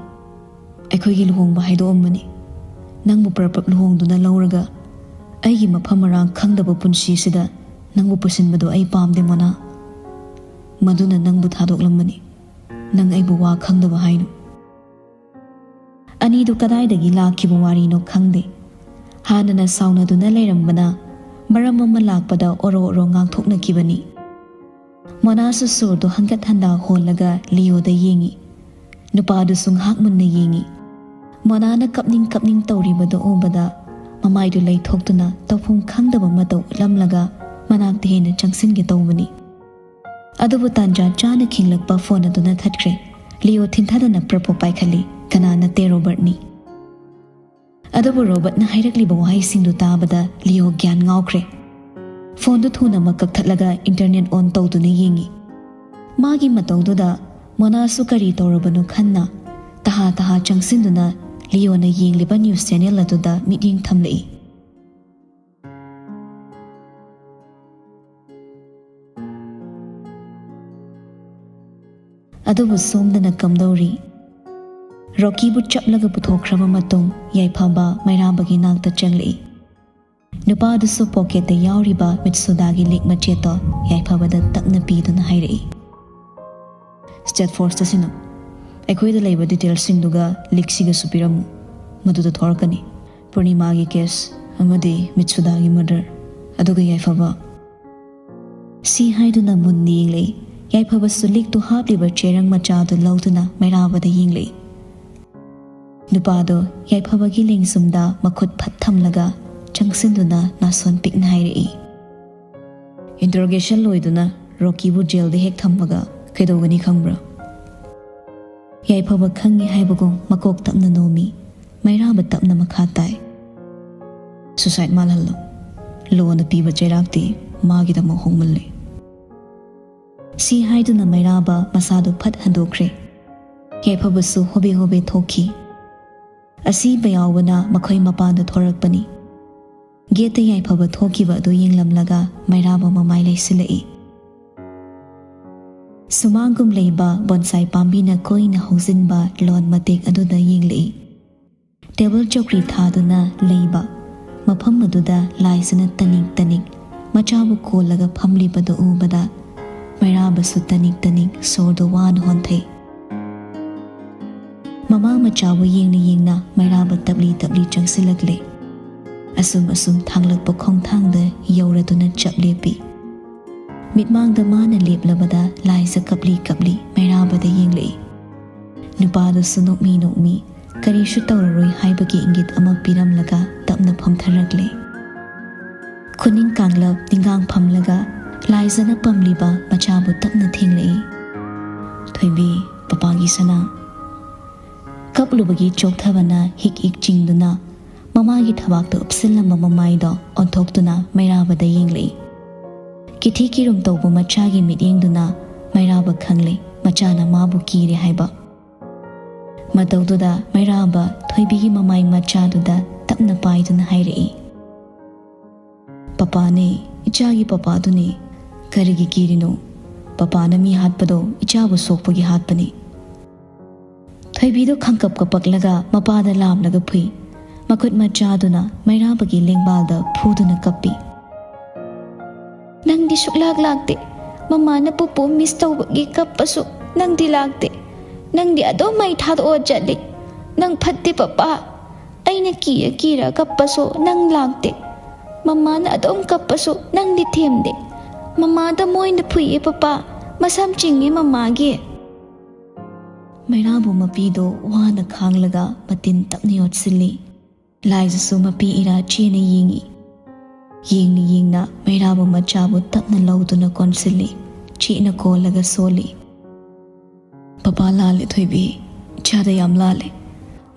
ꯑꯩꯈꯣꯏꯒꯤ ꯂꯨꯍꯣꯡꯕ ꯍꯥꯏꯗꯣꯛꯑꯝꯕꯅꯤ꯫ ꯅꯪꯕꯨ ꯄ꯭ꯔꯞ ꯄ꯭ꯔꯞ ꯂꯨꯍꯣꯡꯗꯨꯅ ꯂꯧꯔꯒ ꯑꯩꯒꯤ ꯃꯐꯝ ꯃꯔꯥꯡ ꯈꯪꯗꯕ ꯄꯨꯟꯁꯤꯁꯤꯗ ꯅꯪꯕꯨ ꯄꯨꯁꯤꯟꯕꯗꯣ ꯑꯩ ꯄꯥꯝꯗꯦ, ꯃꯣꯅꯥ꯫ ꯃꯗꯨꯅ ꯅꯪꯕꯨ ꯊꯥꯗꯣꯛꯂꯝꯕꯅꯤ꯫ ꯅꯪ ꯑꯩꯕꯨ ꯋꯥ ꯈꯪꯗꯕ ꯍꯥꯏꯅꯨ꯫" ꯑꯅꯤꯗꯨ ꯀꯗꯥꯏꯗꯒꯤ ꯂꯥꯛꯈꯤꯕ ꯋꯥꯔꯤꯅꯣ ꯈꯪꯗꯦ꯫ ꯍꯥꯟꯅꯅ ꯁꯥꯎꯅꯗꯨꯅ ꯂꯩꯔꯝꯕꯅ ꯃꯔꯝ ꯑꯃ ꯂꯥꯛꯄꯗ ꯑꯣꯔꯣ ꯑꯣꯔꯣ ꯉꯥꯡꯊꯣꯛꯅꯈꯤꯕꯅꯤ꯫ ꯃꯣꯅꯥꯁꯨ ꯁꯣꯔꯗꯨ ꯍꯟꯒꯠ ꯍꯟꯗ ꯍꯣꯜꯂꯒ ꯂꯤꯑꯣꯗ ꯌꯦꯡꯏ꯫ ꯅꯨꯄꯥꯗꯨꯁꯨ ꯉꯥꯏꯍꯥꯛ ꯃꯨꯟꯅ ꯌꯦꯡꯏ꯫ ꯃꯣꯅꯥꯅ ꯀꯞꯅꯤꯡ ꯀꯞꯅꯤꯡ ꯇꯧꯔꯤꯕꯗꯨ ꯎꯕꯗ ꯃꯃꯥꯏꯗꯨ ꯂꯩꯊꯣꯛꯇꯨꯅ ꯇꯧꯐꯝ ꯈꯪꯗꯕ ꯃꯇꯧ ꯎꯠꯂꯝꯂꯒ ꯃꯅꯥꯛꯇ ꯍꯦꯟꯅ ꯆꯪꯁꯤꯟꯒꯦ ꯇꯧꯕꯅꯤ꯫ ꯑꯗꯨꯕꯨ ꯇꯥꯟꯖꯥ ꯆꯥꯅ ꯈꯤꯡꯂꯛꯄ ꯐꯣꯟ ꯑꯗꯨꯅ ꯊꯠꯈ꯭ꯔꯦ꯫ ꯂꯤꯑꯣ ꯊꯤꯟꯊꯗꯅ ꯄ꯭ꯔꯞ ꯄ꯭ꯔꯞ ꯄꯥꯏꯈꯠꯂꯤ꯫ ꯀꯅꯥ ꯅꯠꯇꯦ, ꯔꯣꯕꯔꯠꯅꯤ꯫ ꯑꯗꯨꯕꯨ ꯔꯣꯕꯔꯠꯅ ꯍꯥꯏꯔꯛꯂꯤꯕ ꯋꯥꯍꯩꯁꯤꯡꯗꯨ ꯇꯥꯕꯗ ꯂꯤꯑꯣ ꯒ꯭ꯌꯥꯟ ꯉꯥꯎꯈ꯭ꯔꯦ꯫ ꯐꯣꯟꯗꯨ ꯊꯨꯅꯃꯛ ꯀꯛꯊꯠꯂꯒ ꯏꯟꯇꯔꯅꯦꯠ ꯑꯣꯟ ꯇꯧꯗꯨꯅ ꯌꯦꯡꯏ꯫ ꯃꯥꯒꯤ ꯃꯇꯧꯗꯨꯗ ꯃꯣꯅꯥꯁꯨ ꯀꯔꯤ ꯇꯧꯔꯕꯅꯣ ꯈꯟꯅ ꯇꯍꯥ ꯇꯍꯥ ꯆꯪꯁꯤꯟꯗꯨꯅ ꯂꯤꯑꯣꯅ ꯌꯦꯡꯂꯤꯕ ꯅ꯭ꯌꯨꯁ ꯆꯦꯅꯦꯜ ꯑꯗꯨꯗ ꯃꯤꯠꯌꯦꯡ ꯊꯝꯂꯛꯏ꯫ ꯑꯗꯨꯕꯨ ꯁꯣꯝꯗꯅ ꯀꯝꯗꯧꯔꯤ? ꯔꯣꯀꯤꯕꯨ ꯆꯞꯂꯒ ꯄꯨꯊꯣꯛꯈ꯭ꯔꯕ ꯃꯇꯨꯡ ꯌꯥꯏꯐꯕ ꯃꯩꯔꯥꯕꯒꯤ ꯅꯥꯛꯇ ꯆꯪꯂꯛꯏ꯫ ꯅꯨꯄꯥꯗꯨꯁꯨ ꯄꯣꯀꯦꯠꯇ ꯌꯥꯎꯔꯤꯕ ꯃꯤꯠꯁꯨꯗꯥꯒꯤ ꯂꯤꯛ ꯃꯆꯦꯠꯇꯣ ꯌꯥꯏꯐꯕꯗ ꯇꯞꯅ ꯄꯤꯗꯨꯅ ꯍꯥꯏꯔꯛꯏ, "ꯁ꯭ꯇꯦꯠ ꯐꯣꯔꯁꯇ ꯁꯤꯟꯅꯧ꯫ ꯑꯩꯈꯣꯏꯗ ꯂꯩꯕ ꯗꯤꯇꯦꯜꯁꯤꯡꯗꯨꯒ ꯂꯤꯛꯁꯤꯒꯁꯨ ꯄꯤꯔꯝꯃꯨ꯫ ꯃꯗꯨꯗ ꯊꯣꯔꯛꯀꯅꯤ ꯄꯨꯔꯅꯤꯃꯥꯒꯤ ꯀꯦꯁ ꯑꯃꯗꯤ ꯃꯤꯠꯁꯨꯗꯥꯒꯤ ꯃꯔꯗꯔ꯫ ꯑꯗꯨꯒ ꯌꯥꯏꯐꯕ꯫" ꯁꯤ ꯍꯥꯏꯗꯨꯅ ꯃꯨꯟꯅ ꯌꯦꯡꯂꯛꯏ꯫ ꯌꯥꯏꯐꯕꯁꯨ ꯂꯤꯛꯇꯨ ꯍꯥꯞꯂꯤꯕ ꯆꯦꯔꯪ ꯃꯆꯥꯗꯨ ꯂꯧꯗꯨꯅ ꯃꯩꯔꯥꯕꯗ ꯌꯦꯡꯂꯛꯏ꯫ ꯅꯨꯄꯥꯗꯣ ꯌꯥꯏꯐꯕꯒꯤ ꯂꯦꯡꯖꯨꯝꯗ ꯃꯈꯨꯠ ꯐꯠ ꯊꯝꯂꯒ ꯆꯪꯁꯤꯟꯗꯨꯅ ꯅꯥꯁꯣꯟ ꯄꯤꯛꯅ ꯍꯥꯏꯔꯛꯏ꯫ "ꯏꯟꯇꯔꯣꯒꯦꯁꯟ ꯂꯣꯏꯗꯨꯅ ꯔꯣꯀꯤꯕꯨ ꯖꯦꯜꯗ ꯍꯦꯛ ꯊꯝꯃꯒ ꯀꯩꯗꯧꯒꯅꯤ ꯈꯪꯕ꯭ꯔꯥ?" ꯌꯥꯏꯐꯕ ꯈꯪꯉꯤ ꯍꯥꯏꯕꯒꯨꯝ ꯃꯀꯣꯛ ꯇꯞꯅ ꯅꯣꯝꯃꯤ꯫ ꯃꯩꯔꯥꯕ ꯇꯞꯅ ꯃꯈꯥ ꯇꯥꯏ꯫ "ꯁꯨꯁꯥꯏꯠ ꯃꯥꯜꯍꯜꯂꯣ꯫ ꯂꯣꯅ ꯄꯤꯕ ꯆꯩꯔꯥꯛꯇꯤ ꯃꯥꯒꯤꯗꯃꯛ ꯍꯣꯡꯃꯜꯂꯦ꯫" ꯁꯤ ꯍꯥꯏꯗꯨꯅ ꯃꯩꯔꯥꯕ ꯃꯁꯥꯗꯨ ꯐꯠ ꯍꯟꯗꯣꯛꯈ꯭ꯔꯦ꯫ ꯌꯥꯏꯐꯕꯁꯨ ꯍꯣꯕꯦ ꯍꯣꯕꯦ ꯊꯣꯛꯈꯤ꯫ ꯑꯁꯤꯕ ꯌꯥꯎꯕꯅ ꯃꯈꯣꯏ ꯃꯄꯥꯟꯗ ꯊꯣꯔꯛꯄꯅꯤ꯫ ꯒꯦꯠꯇ ꯌꯥꯏꯐꯕ ꯊꯣꯛꯈꯤꯕ ꯑꯗꯨ ꯌꯦꯡꯂꯝꯂꯒ ꯃꯩꯔꯥꯕ ꯃꯃꯥꯏ ꯂꯩꯁꯤꯜꯂꯛꯏ꯫ ꯁꯨꯃꯥꯡꯒꯨꯝ ꯂꯩꯕ ꯕꯣꯟꯁꯥꯏ ꯄꯥꯝꯕꯤꯅ ꯀꯣꯏꯅ ꯍꯧꯖꯤꯟꯕ ꯂꯣꯟ ꯃꯇꯦꯛ ꯑꯗꯨꯗ ꯌꯦꯡꯂꯛꯏ꯫ ꯇꯦꯕꯜ ꯆꯧꯀ꯭ꯔꯤ ꯊꯥꯗꯨꯅ ꯂꯩꯕ ꯃꯐꯝ ꯑꯗꯨꯗ ꯂꯥꯏꯖꯅ ꯇꯅꯤꯛ ꯇꯅꯤꯛ ꯃꯆꯥꯕꯨ ꯀꯣꯜꯂꯒ ꯐꯝꯂꯤꯕꯗꯨ ꯎꯕꯗ ꯃꯩꯔꯥꯕꯁꯨ ꯇꯅꯤꯛ ꯇꯅꯤꯛ ꯁꯣꯔꯗꯨ ꯋꯥꯅ ꯍꯣꯟꯊꯩ꯫ ꯃꯃꯥ ꯃꯆꯥꯕꯨ ꯌꯦꯡꯅ ꯌꯦꯡꯅ ꯃꯩꯔꯥꯕ ꯇꯞꯂꯤ ꯇꯞꯂꯤ ꯆꯪꯁꯤꯜꯂꯛꯂꯦ꯫ ꯑꯁꯨꯝ ꯑꯁꯨꯝ ꯊꯥꯡꯂꯛꯄ ꯈꯣꯡꯊꯥꯡꯗ ꯌꯧꯔꯗꯨꯅ ꯆꯞ ꯂꯦꯞꯄꯤ꯫ ꯃꯤꯠꯃꯥꯡꯗ ꯃꯥꯅ ꯂꯦꯞꯂꯕꯗ ꯂꯥꯏꯖ ꯀꯞꯂꯤ ꯀꯞꯂꯤ ꯃꯩꯔꯥꯕꯗ ꯌꯦꯡꯂꯛꯏ꯫ ꯅꯨꯄꯥꯗꯨꯁꯨ ꯅꯣꯛꯃꯤ ꯅꯣꯛꯃꯤ ꯀꯔꯤꯁꯨ ꯇꯧꯔꯔꯣꯏ ꯍꯥꯏꯕꯒꯤ ꯏꯪꯒꯤꯠ ꯑꯃ ꯄꯤꯔꯝꯂꯒ ꯇꯞꯅ ꯐꯝꯊꯔꯛꯂꯦ꯫ ꯈꯨꯅꯤꯡ ꯀꯥꯡꯂꯞ ꯅꯤꯡꯒꯥꯡ ꯐꯝꯂꯒ ꯂꯥꯏꯖꯅ ꯄꯝꯂꯤꯕ ꯃꯆꯥꯕꯨ ꯇꯞꯅ ꯊꯦꯡꯂꯛꯏ꯫ "ꯊꯣꯏꯕꯤ, ꯄꯄꯥꯒꯤ ꯁꯅꯥ꯫" ꯀꯞꯂꯨꯕꯒꯤ ꯆꯣꯛꯊꯕꯅ ꯍꯤꯛ ꯍꯤꯛ ꯆꯤꯡꯗꯨꯅ ꯃꯃꯥꯒꯤ ꯊꯕꯥꯛꯇ ꯎꯞꯁꯤꯜꯂꯝꯕ ꯃꯃꯥꯏꯗꯣ ꯑꯣꯟꯊꯣꯛꯇꯨꯅ ꯃꯩꯔꯥꯕꯗ ꯌꯦꯡꯂꯛꯏ꯫ ꯀꯤꯊꯤ ꯀꯤꯔꯨꯝ ꯇꯧꯕ ꯃꯆꯥꯒꯤ ꯃꯤꯠꯌꯦꯡꯗꯨꯅ ꯃꯩꯔꯥꯕ ꯈꯪꯂꯦ ꯃꯆꯥꯅ ꯃꯥꯕꯨ ꯀꯤꯔꯦ ꯍꯥꯏꯕ꯫ ꯃꯇꯧꯗꯨꯗ ꯃꯩꯔꯥꯕ ꯊꯣꯏꯕꯤꯒꯤ ꯃꯃꯥꯏ ꯃꯆꯥꯗꯨꯗ ꯇꯞꯅ ꯄꯥꯏꯗꯨꯅ ꯍꯥꯏꯔꯛꯏ, "ꯄꯄꯥꯅꯦ, ꯏꯆꯥꯒꯤ ꯄꯄꯥꯗꯨꯅꯦ꯫ ꯀꯔꯤꯒꯤ ꯀꯤꯔꯤꯅꯣ? ꯄꯄꯥꯅ ꯃꯤ ꯍꯥꯠꯄꯗꯣ ꯏꯆꯥꯕꯨ ꯁꯣꯛꯄꯒꯤ ꯍꯥꯠꯄꯅꯤ꯫" ꯊꯣꯏꯕꯤꯗꯨ ꯈꯪꯀꯞ ꯀꯄꯛꯂꯒ ꯃꯄꯥꯗ ꯂꯥꯝꯂꯒ ꯐꯨꯏ꯫ ꯃꯈꯨꯠ ꯃꯆꯥꯗꯨꯅ ꯃꯩꯔꯥꯕꯒꯤ ꯂꯦꯡꯕꯥꯜꯗ ꯐꯨꯗꯨꯅ ꯀꯞꯄꯤ꯫ "ꯅꯪꯗꯤ ꯁꯨꯛꯂꯥꯛ ꯂꯥꯛꯇꯦ꯫ ꯃꯃꯥꯅ ꯄꯨꯄꯨ ꯃꯤꯁ ꯇꯧꯕꯒꯤ ꯀꯞꯄꯁꯨ ꯅꯪꯗꯤ ꯂꯥꯛꯇꯦ꯫ ꯅꯪꯗꯤ ꯑꯗꯨꯝ ꯃꯩ ꯊꯥꯗꯣꯛꯑ ꯆꯠꯂꯤ꯫ ꯅꯪ ꯐꯠꯇꯦ ꯄꯄꯥ꯫ ꯑꯩꯅ ꯀꯤꯔ ꯀꯤꯔ ꯀꯞꯄꯁꯨ ꯅꯪ ꯂꯥꯛꯇꯦ꯫ ꯃꯃꯥꯅ ꯑꯗꯨꯝ ꯀꯞꯄꯁꯨ ꯅꯪꯗꯤ ꯊꯦꯝꯗꯦ꯫ ꯃꯃꯥꯗ ꯃꯣꯏꯅ ꯐꯨꯏꯌꯦ ꯄꯄꯥ꯫ ꯃꯁꯝ ꯆꯤꯡꯉꯦ ꯃꯃꯥꯒꯤ꯫" ꯃꯩꯔꯥꯕꯨ ꯃꯄꯤꯗꯣ ꯋꯥꯅ ꯈꯥꯡꯂꯒ ꯃꯇꯤꯟ ꯇꯞꯅ ꯌꯣꯠꯁꯤꯜꯂꯤ꯫ ꯂꯥꯏꯖꯁꯨ ꯃꯄꯤ ꯏꯔꯥ ꯆꯦꯅ ꯌꯦꯡꯏ꯫ ꯌꯦꯡꯅ ꯌꯦꯡꯅ ꯃꯩꯔꯥꯕꯨ ꯃꯆꯥꯕꯨ ꯇꯞꯅ ꯂꯧꯗꯨꯅ ꯀꯣꯟꯁꯤꯜꯂꯤ꯫ ꯆꯦꯅ ꯀꯣꯜꯂꯒ ꯁꯣꯜꯂꯤ꯫ "ꯄꯄꯥ ꯂꯥꯜꯂꯦ ꯊꯣꯏꯕꯤ, ꯏꯆꯥꯗ ꯌꯥꯝ ꯂꯥꯜꯂꯦ꯫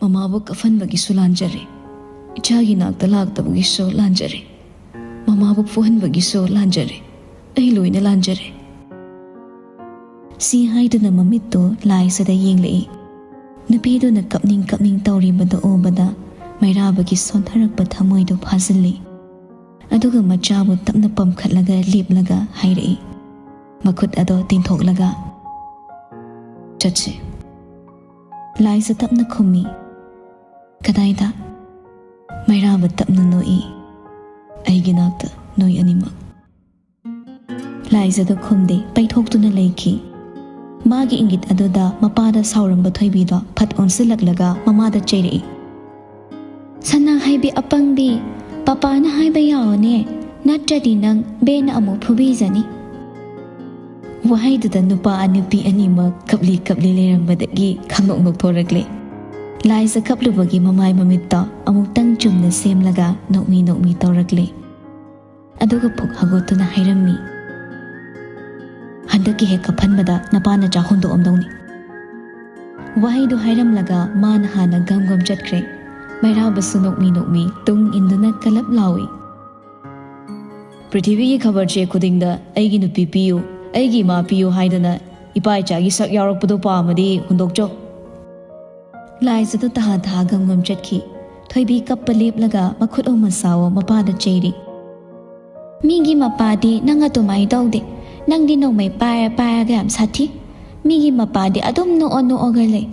ꯃꯃꯥꯕꯨ ꯀꯞꯍꯟꯕꯒꯤꯁꯨ ꯂꯥꯟꯖꯔꯦ꯫ ꯏꯆꯥꯒꯤ ꯅꯥꯛꯇ ꯂꯥꯛꯇꯕꯒꯤꯁꯨ ꯂꯥꯟꯖꯔꯦ꯫ ꯃꯃꯥꯕꯨ ꯐꯨꯍꯟꯕꯒꯤꯁꯨ ꯂꯥꯟꯖꯔꯦ꯫ ꯑꯩ ꯂꯣꯏꯅ ꯂꯥꯟꯖꯔꯦ"꯫ ꯁꯤ ꯍꯥꯏꯗꯨꯅ ꯃꯃꯤꯠꯇꯨ ꯂꯥꯏꯖꯗ ꯌꯦꯡꯂꯛꯏ꯫ ꯅꯨꯄꯤꯗꯨꯅ ꯀꯞꯅꯤꯡ ꯀꯞꯅꯤꯡ ꯇꯧꯔꯤꯕꯗꯨ ꯎꯕꯗ ꯃꯩꯔꯥꯕꯒꯤ ꯁꯣꯟꯊꯔꯛꯄ ꯊꯃꯣꯏꯗꯨ ꯐꯥꯖꯤꯜꯂꯤ꯫ ꯑꯗꯨꯒ ꯃꯆꯥꯕꯨ ꯇꯞꯅ ꯄꯝꯈꯠꯂꯒ ꯂꯦꯞꯂꯒ ꯍꯥꯏꯔꯛꯏ, ꯃꯈꯨꯠ ꯑꯗꯣ ꯇꯤꯡꯊꯣꯛꯂꯒ, "ꯆꯠꯁꯤ"꯫ ꯂꯥꯏꯖ ꯇꯞꯅ ꯈꯨꯝꯃꯤ, "ꯀꯗꯥꯏꯗ?" ꯃꯩꯔꯥꯕ ꯇꯞꯅ ꯅꯣꯛꯏ, "ꯑꯩꯒꯤ ꯅꯥꯛꯇ, ꯅꯣꯏ ꯑꯅꯤꯃꯛ"꯫ ꯂꯥꯏꯖꯗꯣ ꯈꯨꯝꯗꯦ, ꯄꯩꯊꯣꯛꯇꯨꯅ ꯂꯩꯈꯤ꯫ ꯃꯥꯒꯤ ꯏꯪꯒꯤꯠ ꯑꯗꯨꯗ ꯃꯄꯥꯗ ꯁꯥꯎꯔꯝꯕ ꯊꯣꯏꯕꯤꯗꯣ ꯐꯠ ꯑꯣꯟꯁꯤꯜꯂꯛꯂꯒ ꯃꯃꯥꯗ ꯆꯩꯔꯛꯏ, "ꯁꯅꯥ ꯍꯥꯏꯕꯤ ꯑꯄꯪꯕꯤ, ꯄꯄꯥꯅ ꯍꯥꯏꯕ ꯌꯥꯎꯅꯦ, ꯅꯠꯇ꯭ꯔꯗꯤ ꯅꯪ ꯕꯦꯟꯅ ꯑꯃꯨꯛ ꯐꯨꯕꯤꯖꯅꯤ"꯫ ꯋꯥꯍꯩꯗꯨꯗ ꯅꯨꯄꯥ ꯅꯨꯄꯤ ꯑꯅꯤꯃꯛ ꯀꯞꯂꯤ ꯀꯞꯂꯤ ꯂꯩꯔꯝꯕꯗꯒꯤ ꯈꯪꯅꯣꯛ ꯅꯣꯛꯊꯣꯔꯛꯂꯦ꯫ ꯂꯥꯏꯖ ꯀꯞꯂꯨꯕꯒꯤ ꯃꯃꯥꯏ ꯃꯃꯤꯠꯇ ꯑꯃꯨꯛꯇꯪ ꯆꯨꯝꯅ ꯁꯦꯝꯂꯒ ꯅꯣꯛꯃꯤ ꯅꯣꯛꯃꯤ ꯇꯧꯔꯛꯂꯦ꯫ ꯑꯗꯨꯒ ꯄꯨꯛ ꯍꯧꯒꯠꯇꯨꯅ ꯍꯥꯏꯔꯝꯃꯤ, "ꯍꯟꯗꯛꯀꯤ ꯍꯦꯛ ꯀꯞꯍꯟꯕꯗ ꯅꯄꯥ ꯅꯆꯥ ꯍꯨꯟꯗꯣꯛꯑꯝꯗꯧꯅꯤ"꯫ ꯋꯥꯍꯩꯗꯨ ꯍꯥꯏꯔꯝꯂꯒ ꯃꯥꯅ ꯍꯥꯟꯅ ꯒꯝ ꯒꯝ ꯆꯠꯈ꯭ꯔꯦ꯫ ꯃꯩꯔꯥꯕꯁꯨ ꯅꯣꯛꯃꯤ ꯅꯣꯛꯃꯤ ꯇꯨꯡ ꯏꯟꯗꯨꯅ ꯀꯂꯞ ꯂꯥꯎꯏ꯫ "ꯄ꯭ꯔꯤꯊꯤꯕꯤꯒꯤ ꯈꯕꯔ ꯆꯦ ꯈꯨꯗꯤꯡꯗ 'ꯑꯩꯒꯤ ꯅꯨꯄꯤ ꯄꯤꯌꯨ, ꯑꯩꯒꯤ ꯏꯃꯥ ꯄꯤꯌꯨ' ꯍꯥꯏꯗꯅ ꯏꯄꯥ ꯏꯆꯥꯒꯤ ꯁꯛ ꯌꯥꯎꯔꯛꯄꯗꯨ ꯄꯥꯝꯃꯗꯤ ꯍꯨꯟꯗꯣꯛꯆꯧ"꯫ ꯂꯥꯏꯖꯗꯨ ꯇꯍꯥ ꯇꯍꯥ ꯒꯝ ꯒꯝ ꯆꯠꯈꯤ꯫ ꯊꯣꯏꯕꯤ ꯀꯞꯄ ꯂꯦꯞꯂꯒ ꯃꯈꯨꯠ ꯑꯣ ꯃꯁꯥꯋꯣ ꯃꯄꯥꯗ ꯆꯩꯔꯤ꯫ "ꯃꯤꯒꯤ ꯃꯄꯥꯗꯤ ꯅꯪ ꯑꯗꯨꯃꯥꯏꯅ ꯇꯧꯗꯦ꯫ ꯅꯪꯗꯤ ꯅꯣꯡꯃꯩ ꯄꯥꯏꯔ ꯄꯥꯏꯔꯒ ꯌꯥꯝ ꯁꯥꯊꯤ꯫ ꯃꯤꯒꯤ ꯃꯄꯥꯗꯤ ꯑꯗꯨꯝ ꯅꯣꯛꯑ ꯅꯣꯛꯑꯒ ꯂꯩ꯫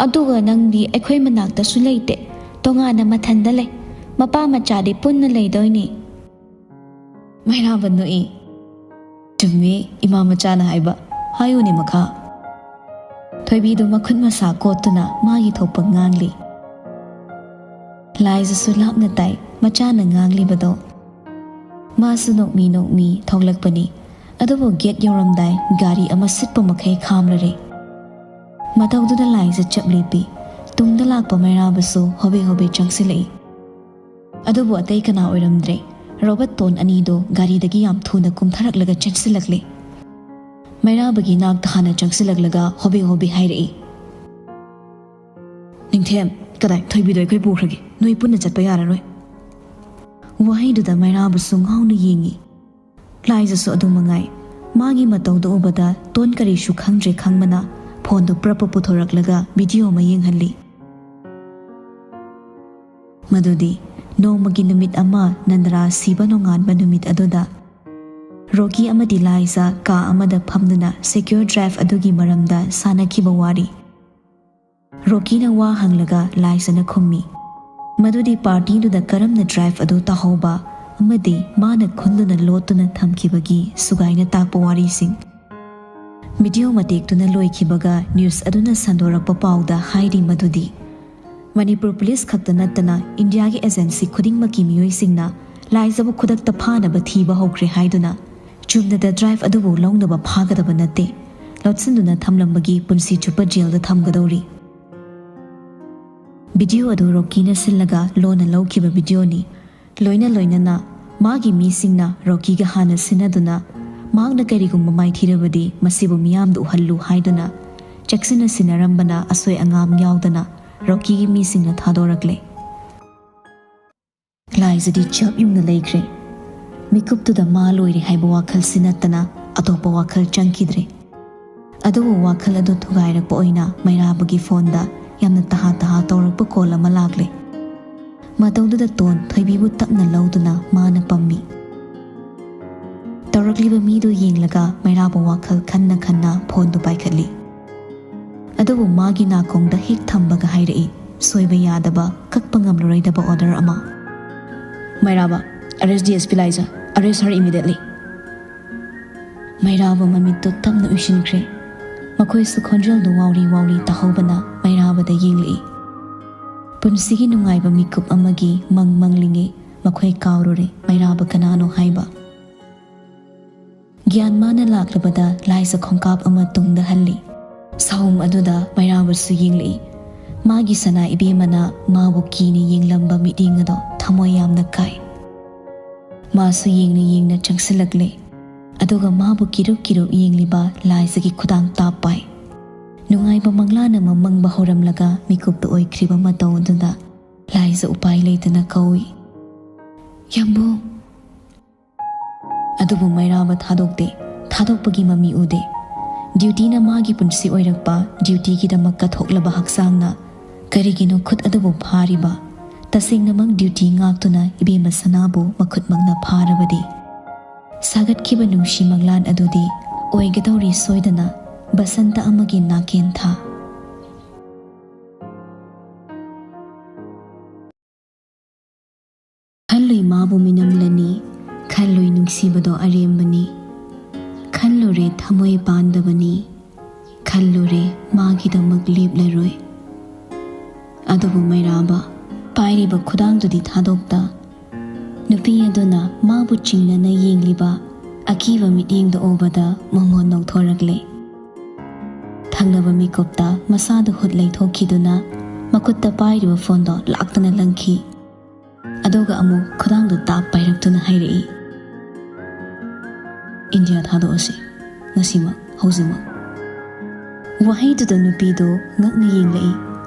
ꯑꯗꯨꯒ ꯅꯪꯗꯤ ꯑꯩꯈꯣꯏ ꯃꯅꯥꯛꯇꯁꯨ ꯂꯩꯇꯦ꯫ ꯇꯣꯉꯥꯟꯅ ꯃꯊꯟꯗ ꯂꯩ꯫ ꯃꯄꯥ ꯃꯆꯥꯗꯤ ꯄꯨꯟꯅ ꯂꯩꯗꯣꯏꯅꯤ"꯫ ꯃꯩꯔꯥꯕ ꯅꯣꯛꯏ꯫ "ꯆꯨꯝꯃꯤ ꯏꯃꯥ ꯃꯆꯥꯅ ꯍꯥꯏꯕ꯫ ꯍꯥꯏꯌꯨꯅꯦ ꯃꯈꯥ"꯫ ꯊꯣꯏꯕꯤꯗꯨ ꯃꯈꯨꯠ ꯃꯁꯥ ꯀꯣꯠꯇꯨꯅ ꯃꯥꯒꯤ ꯊꯣꯛꯄ ꯉꯥꯡꯂꯤ꯫ ꯂꯥꯏꯖꯁꯨ ꯂꯥꯞꯅ ꯇꯥꯏ ꯃꯆꯥꯅ ꯉꯥꯡꯂꯤꯕꯗꯣ꯫ ꯃꯥꯁꯨ ꯅꯣꯛꯃꯤ ꯅꯣꯛꯃꯤ ꯊꯣꯛꯂꯛꯄꯅꯤ꯫ ꯑꯗꯨꯕꯨ ꯒꯦꯠ ꯌꯧꯔꯝꯗꯥꯏ ꯒꯥꯔꯤ ꯑꯃ ꯁꯤꯠꯄ ꯃꯈꯩ ꯈꯥꯝꯂꯔꯦ꯫ ꯃꯇꯧꯗꯨꯗ ꯂꯥꯏꯖ ꯆꯞ ꯂꯦꯞꯄꯤ꯫ ꯇꯨꯡꯗ ꯂꯥꯛꯄ ꯃꯩꯔꯥꯕꯁꯨ ꯍꯣꯕꯦ ꯍꯣꯕꯦ ꯆꯪꯁꯤꯜꯂꯛꯏ꯫ ꯑꯗꯨꯕꯨ ꯑꯇꯩ ꯀꯅꯥ ꯑꯣꯏꯔꯝꯗ꯭ꯔꯦ, ꯔꯣꯕꯠ ꯇꯣꯟ ꯑꯅꯤꯗꯣ ꯒꯥꯔꯤꯗꯒꯤ ꯌꯥꯝ ꯊꯨꯅ ꯀꯨꯝꯊꯔꯛꯂꯒ ꯆꯦꯟꯁꯤꯜꯂꯛꯂꯦ꯫ ꯃꯩꯔꯥꯕꯒꯤ ꯅꯥꯛꯇ ꯍꯥꯟꯅ ꯆꯪꯁꯤꯜꯂꯛꯂꯒ ꯍꯣꯕꯦ ꯍꯣꯕꯦ ꯍꯥꯏꯔꯛꯏ, "ꯅꯤꯡꯊꯦꯝ, ꯀꯗꯥꯏ? ꯊꯣꯏꯕꯤꯗꯣ ꯑꯩꯈꯣꯏ ꯄꯨꯈ꯭ꯔꯒꯦ, ꯅꯣꯏ ꯄꯨꯟꯅ ꯆꯠꯄ ꯌꯥꯔꯔꯣꯏ꯫" ꯋꯥꯍꯩꯗꯨꯗ ꯃꯩꯔꯥꯕꯁꯨ ꯉꯥꯎꯅ ꯌꯦꯡꯉꯤ꯫ ꯂꯥꯏꯖꯁꯨ ꯑꯗꯨ ꯃꯉꯥꯏ꯫ ꯃꯥꯒꯤ ꯃꯇꯧꯗꯨ ꯎꯕꯗ ꯇꯣꯟ ꯀꯔꯤꯁꯨ ꯈꯪꯗ꯭ꯔꯦ ꯈꯪꯕꯅ ꯐꯣꯟꯗꯨ ꯄ꯭ꯔꯞ ꯄ꯭ꯔꯞ ꯄꯨꯊꯣꯔꯛꯂꯒ ꯚꯤꯗꯤꯑꯣ ꯑꯃ ꯌꯦꯡꯍꯜꯂꯤ꯫ ꯃꯗꯨꯗꯤ ꯅꯣꯡꯃꯒꯤ ꯅꯨꯃꯤꯠ ꯑꯃ ꯅꯟꯗꯔꯥ ꯁꯤꯕ ꯅꯣꯡꯉꯥꯟꯕ ꯅꯨꯃꯤꯠ ꯑꯗꯨꯗ ꯔꯣꯀꯤ ꯑꯃꯗꯤ ꯂꯥꯏꯖ ꯀꯥ ꯑꯃꯗ ꯐꯝꯗꯨꯅ ꯁꯦꯀ꯭ꯌꯨꯔ ꯗ꯭ꯔꯥꯏꯚ ꯑꯗꯨꯒꯤ ꯃꯔꯝꯗ ꯁꯥꯟꯅꯈꯤꯕ ꯋꯥꯔꯤ꯫ ꯔꯣꯀꯤꯅ ꯋꯥ ꯍꯪꯂꯒ ꯂꯥꯏꯖꯅ ꯈꯨꯝꯃꯤ, ꯃꯗꯨꯗꯤ ꯄꯥꯔꯇꯤꯗꯨꯗ ꯀꯔꯝꯅ ꯗ꯭ꯔꯥꯏꯚ ꯑꯗꯨ ꯇꯥꯍꯧꯕ ꯑꯃꯗꯤ ꯃꯥꯅ ꯈꯨꯟꯗꯨꯅ ꯂꯣꯠꯇꯨꯅ ꯊꯝꯈꯤꯕꯒꯤ ꯁꯨꯒꯥꯏꯅ ꯇꯥꯛꯄ ꯋꯥꯔꯤꯁꯤꯡ꯫ ꯚꯤꯗꯤꯑꯣ ꯃꯇꯦꯛꯇꯨꯅ ꯂꯣꯏꯈꯤꯕꯒ ꯅ꯭ꯌꯨꯁ ꯑꯗꯨꯅ ꯁꯟꯗꯣꯔꯛꯄ ꯄꯥꯎꯗ ꯍꯥꯏꯔꯤ ꯃꯗꯨꯗꯤ ꯃꯅꯤꯄꯨꯔ ꯄꯨꯂꯤꯁ ꯈꯛꯇ ꯅꯠꯇꯅ ꯏꯟꯗꯤꯌꯥꯒꯤ ꯑꯦꯖꯦꯟꯁꯤ ꯈꯨꯗꯤꯡꯃꯛꯀꯤ ꯃꯤꯑꯣꯏꯁꯤꯡꯅ ꯂꯥꯏꯖꯕꯨ ꯈꯨꯗꯛꯇ ꯐꯥꯅꯕ ꯊꯤꯕ ꯍꯧꯈ꯭ꯔꯦ ꯍꯥꯏꯗꯨꯅ ꯆꯨꯝꯅꯗ ꯗ꯭ꯔꯥꯏꯚ ꯑꯗꯨꯕꯨ ꯂꯧꯅꯕ ꯐꯥꯒꯗꯕ ꯅꯠꯇꯦ, ꯂꯣꯠꯁꯤꯟꯗꯨꯅ ꯊꯝꯂꯝꯕꯒꯤ ꯄꯨꯟꯁꯤ ꯆꯨꯞꯄ ꯖꯦꯜꯗ ꯊꯝꯒꯗꯧꯔꯤ꯫ ꯚꯤꯗꯤꯑꯣ ꯑꯗꯨ ꯔꯣꯀꯤꯅ ꯁꯤꯜꯂꯒ ꯂꯣꯟꯅ ꯂꯧꯈꯤꯕ ꯚꯤꯗꯤꯑꯣꯅꯤ꯫ ꯂꯣꯏꯅ ꯂꯣꯏꯅꯅ ꯃꯥꯒꯤ ꯃꯤꯁꯤꯡꯅ ꯔꯣꯀꯤꯒ ꯍꯥꯟꯅ ꯁꯤꯟꯅꯗꯨꯅ ꯃꯍꯥꯛꯅ ꯀꯔꯤꯒꯨꯝꯕ ꯃꯥꯏꯊꯤꯔꯕꯗꯤ ꯃꯁꯤꯕꯨ ꯃꯤꯌꯥꯝꯗ ꯎꯍꯜꯂꯨ ꯍꯥꯏꯗꯨꯅ ꯆꯦꯛꯁꯤꯟꯅ ꯁꯤꯟꯅꯔꯝꯕꯅ ꯑꯁꯣꯏ ꯑꯉꯥꯝ ꯌꯥꯎꯗꯅ ꯔꯣꯀꯤꯒꯤ ꯃꯤꯁꯤꯡꯅ ꯊꯥꯗꯣꯔꯛꯂꯦ꯫ ꯂꯥꯏꯖꯗꯤ ꯆꯞ ꯌꯨꯡꯅ ꯂꯩꯈ꯭ꯔꯦ꯫ ꯃꯤꯀꯨꯞꯇꯨꯗ ꯃꯥ ꯂꯣꯏꯔꯦ ꯍꯥꯏꯕ ꯋꯥꯈꯜꯁꯤ ꯅꯠꯇꯅ ꯑꯇꯣꯞꯄ ꯋꯥꯈꯜ ꯆꯪꯈꯤꯗ꯭ꯔꯦ꯫ ꯑꯗꯨꯕꯨ ꯋꯥꯈꯜ ꯑꯗꯨ ꯊꯨꯒꯥꯏꯔꯛꯄ ꯑꯣꯏꯅ ꯃꯩꯔꯥꯕꯒꯤ ꯐꯣꯟꯗ ꯌꯥꯝꯅ ꯇꯍꯥ ꯇꯍꯥ ꯇꯧꯔꯛꯄ ꯀꯣꯜ ꯑꯃ ꯂꯥꯛꯂꯦ꯫ ꯃꯇꯧꯗꯨꯗ ꯇꯣꯟ ꯊꯣꯏꯕꯤꯕꯨ ꯇꯞꯅ ꯂꯧꯗꯨꯅ ꯃꯥꯅ ꯄꯝꯃꯤ꯫ ꯇꯧꯔꯛꯂꯤꯕ ꯃꯤꯗꯨ ꯌꯦꯡꯂꯒ ꯃꯩꯔꯥꯕ ꯋꯥꯈꯜ ꯈꯟꯅ ꯈꯟꯅ ꯐꯣꯟꯗꯨ ꯄꯥꯏꯈꯠꯂꯤ꯫ ꯑꯗꯨꯕꯨ ꯃꯥꯒꯤ ꯅꯥꯀꯣꯡꯗ ꯍꯦꯛ ꯊꯝꯕꯒ ꯍꯥꯏꯔꯛꯏ, ꯁꯣꯏꯕ ꯌꯥꯗꯕ, ꯀꯛꯄ ꯉꯝꯂꯔꯣꯏꯗꯕ ꯑꯣꯔꯗꯔ ꯑꯃ꯫ "ꯃꯩꯔꯥꯕ, arrest D S P ꯂꯥꯏꯖ, arrest her immediately!" ꯃꯩꯔꯥꯕ ꯃꯃꯤꯠꯇꯨ ꯇꯞꯅ ꯎꯏꯁꯤꯟꯈ꯭ꯔꯦ꯫ ꯃꯈꯣꯏꯁꯨ ꯈꯣꯟꯖꯦꯜꯗꯨ ꯋꯥꯎꯔꯤ ꯋꯥꯎꯔꯤ ꯇꯥꯍꯧꯕꯅ ꯃꯩꯔꯥꯕꯗ ꯌꯦꯡꯂꯛꯏ꯫ ꯄꯨꯟꯁꯤꯒꯤ ꯅꯨꯡꯉꯥꯏꯕ ꯃꯤꯀꯨꯞ ꯑꯃꯒꯤ ꯃꯪ ꯃꯪꯂꯤꯉꯩ ꯃꯈꯣꯏ ꯀꯥꯎꯔꯨꯔꯦ ꯃꯩꯔꯥꯕ ꯀꯅꯥꯅꯣ ꯍꯥꯏꯕ꯫ ꯒ꯭ꯌꯥꯟ ꯃꯥꯅ ꯂꯥꯛꯂꯕꯗ ꯂꯥꯏꯖ ꯈꯣꯡꯀꯥꯞ ꯑꯃ ꯇꯨꯡꯗ ꯍꯜꯂꯤ꯫ ꯁꯥꯍꯨꯝ ꯑꯗꯨꯗ ꯃꯩꯔꯥꯕꯁꯨ ꯌꯦꯡꯂꯛꯏ꯫ ꯃꯥꯒꯤ ꯁꯅꯥ ꯏꯕꯦꯝꯃꯅ ꯃꯥꯕꯨ ꯀꯤꯅ ꯌꯦꯡꯂꯝꯕ ꯃꯤꯠꯌꯦꯡ ꯑꯗꯣ ꯊꯃꯣꯏ ꯌꯥꯝꯅ ꯀꯥꯏ꯫ ꯃꯥꯁꯨ ꯌꯦꯡꯅ ꯌꯦꯡꯅ ꯆꯪꯁꯤꯜꯂꯛꯂꯦ꯫ ꯑꯗꯨꯒ ꯃꯥꯕꯨ ꯀꯤꯔꯨꯞ ꯀꯤꯔꯨꯞ ꯌꯦꯡꯂꯤꯕ ꯂꯥꯏꯖꯒꯤ ꯈꯨꯗꯥꯡ ꯇꯥꯞ ꯄꯥꯏ꯫ ꯅꯨꯡꯉꯥꯏꯕ ꯃꯪꯂꯥꯟ ꯑꯃ ꯃꯪꯕ ꯍꯧꯔꯝꯂꯒ ꯃꯤꯀꯨꯞꯇ ꯑꯣꯏꯈ꯭ꯔꯤꯕ ꯃꯇꯧ ꯑꯗꯨꯗ ꯂꯥꯏꯖ ꯎꯄꯥꯏ ꯂꯩꯇꯅ ꯀꯧꯏ, "ꯌꯥꯝꯕꯨꯡ!" ꯑꯗꯨꯕꯨ ꯃꯩꯔꯥꯕ ꯊꯥꯗꯣꯛꯇꯦ, ꯊꯥꯗꯣꯛꯄꯒꯤ ꯃꯃꯤ ꯎꯗꯦ꯫ ꯗ꯭ꯌꯨꯇꯤꯅ ꯃꯥꯒꯤ ꯄꯨꯟꯁꯤ ꯑꯣꯏꯔꯛꯄ, ꯗ꯭ꯌꯨꯇꯤꯒꯤꯗꯃꯛ ꯀꯠꯊꯣꯛꯂꯕ ꯍꯛꯆꯥꯡꯅ ꯀꯔꯤꯒꯤꯅꯣ ꯈꯨꯠ ꯑꯗꯨꯕꯨ ꯐꯥꯔꯤꯕ? ꯇꯁꯦꯡꯅꯃꯛ ꯗ꯭ꯌꯨꯇꯤ ꯉꯥꯛꯇꯨꯅ ꯏꯕꯦꯝꯃ ꯁꯅꯥꯕꯨ ꯃꯈꯨꯠꯃꯛꯅ ꯐꯥꯔꯕꯗꯤ? ꯁꯥꯒꯠꯈꯤꯕ ꯅꯨꯡꯁꯤ ꯃꯪꯂꯥꯟ ꯑꯗꯨꯗꯤ ꯑꯣꯏꯒꯗꯧꯔꯤ ꯁꯣꯏꯗꯅ, ꯕꯁꯟꯇ ꯑꯃꯒꯤ ꯅꯥꯀꯦꯟ ꯊꯥ꯫ ꯈꯜꯂꯨꯏ ꯃꯥꯕꯨ ꯃꯤꯅꯝꯂꯅꯤ, ꯈꯜꯂꯨꯏ ꯅꯨꯡꯁꯤꯕꯗꯣ ꯑꯔꯦꯝꯕꯅꯤ, ꯈꯜꯂꯨꯔꯦ ꯊꯃꯣꯏ ꯄꯥꯟꯗꯕꯅꯤ, ꯈꯜꯂꯨꯔꯦ ꯃꯥꯒꯤꯗꯃꯛ ꯂꯦꯞꯂꯔꯣꯏ꯫ ꯑꯗꯨꯕꯨ ꯃꯩꯔꯥꯕ ꯄꯥꯏꯔꯤꯕ ꯈꯨꯗꯥꯡꯗꯨꯗꯤ ꯊꯥꯗꯣꯛꯇ, ꯅꯨꯄꯤ ꯑꯗꯨꯅ ꯃꯥꯕꯨ ꯆꯤꯡꯅꯅ ꯌꯦꯡꯂꯤꯕ ꯑꯀꯤꯕ ꯃꯤꯠꯌꯦꯡꯗꯨ ꯎꯕꯗ ꯃꯉꯣꯟ ꯅꯧꯊꯣꯔꯛꯂꯦ꯫ ꯊꯪꯅꯕ ꯃꯤꯀꯨꯞꯇ ꯃꯁꯥꯗꯨ ꯍꯨꯠ ꯂꯩꯊꯣꯛꯈꯤꯗꯨꯅ ꯃꯈꯨꯠꯇ ꯄꯥꯏꯔꯤꯕ ꯐꯣꯟꯗꯣ ꯂꯥꯛꯇꯅ ꯂꯪꯈꯤ꯫ ꯑꯗꯨꯒ ꯑꯃꯨꯛ ꯈꯨꯗꯥꯡꯗꯨ ꯇꯥꯞ ꯄꯥꯏꯔꯛꯇꯨꯅ ꯍꯥꯏꯔꯛꯏ, "ꯏꯟꯗꯤꯌꯥ ꯊꯥꯗꯣꯛꯑꯁꯤ, ꯉꯁꯤꯃꯛ, ꯍꯧꯖꯤꯛꯃꯛ꯫" ꯋꯥꯍꯩꯗꯨꯗ ꯅꯨꯄꯤꯗꯨ ꯉꯛꯅ ꯌꯦꯡꯂꯛꯏ꯫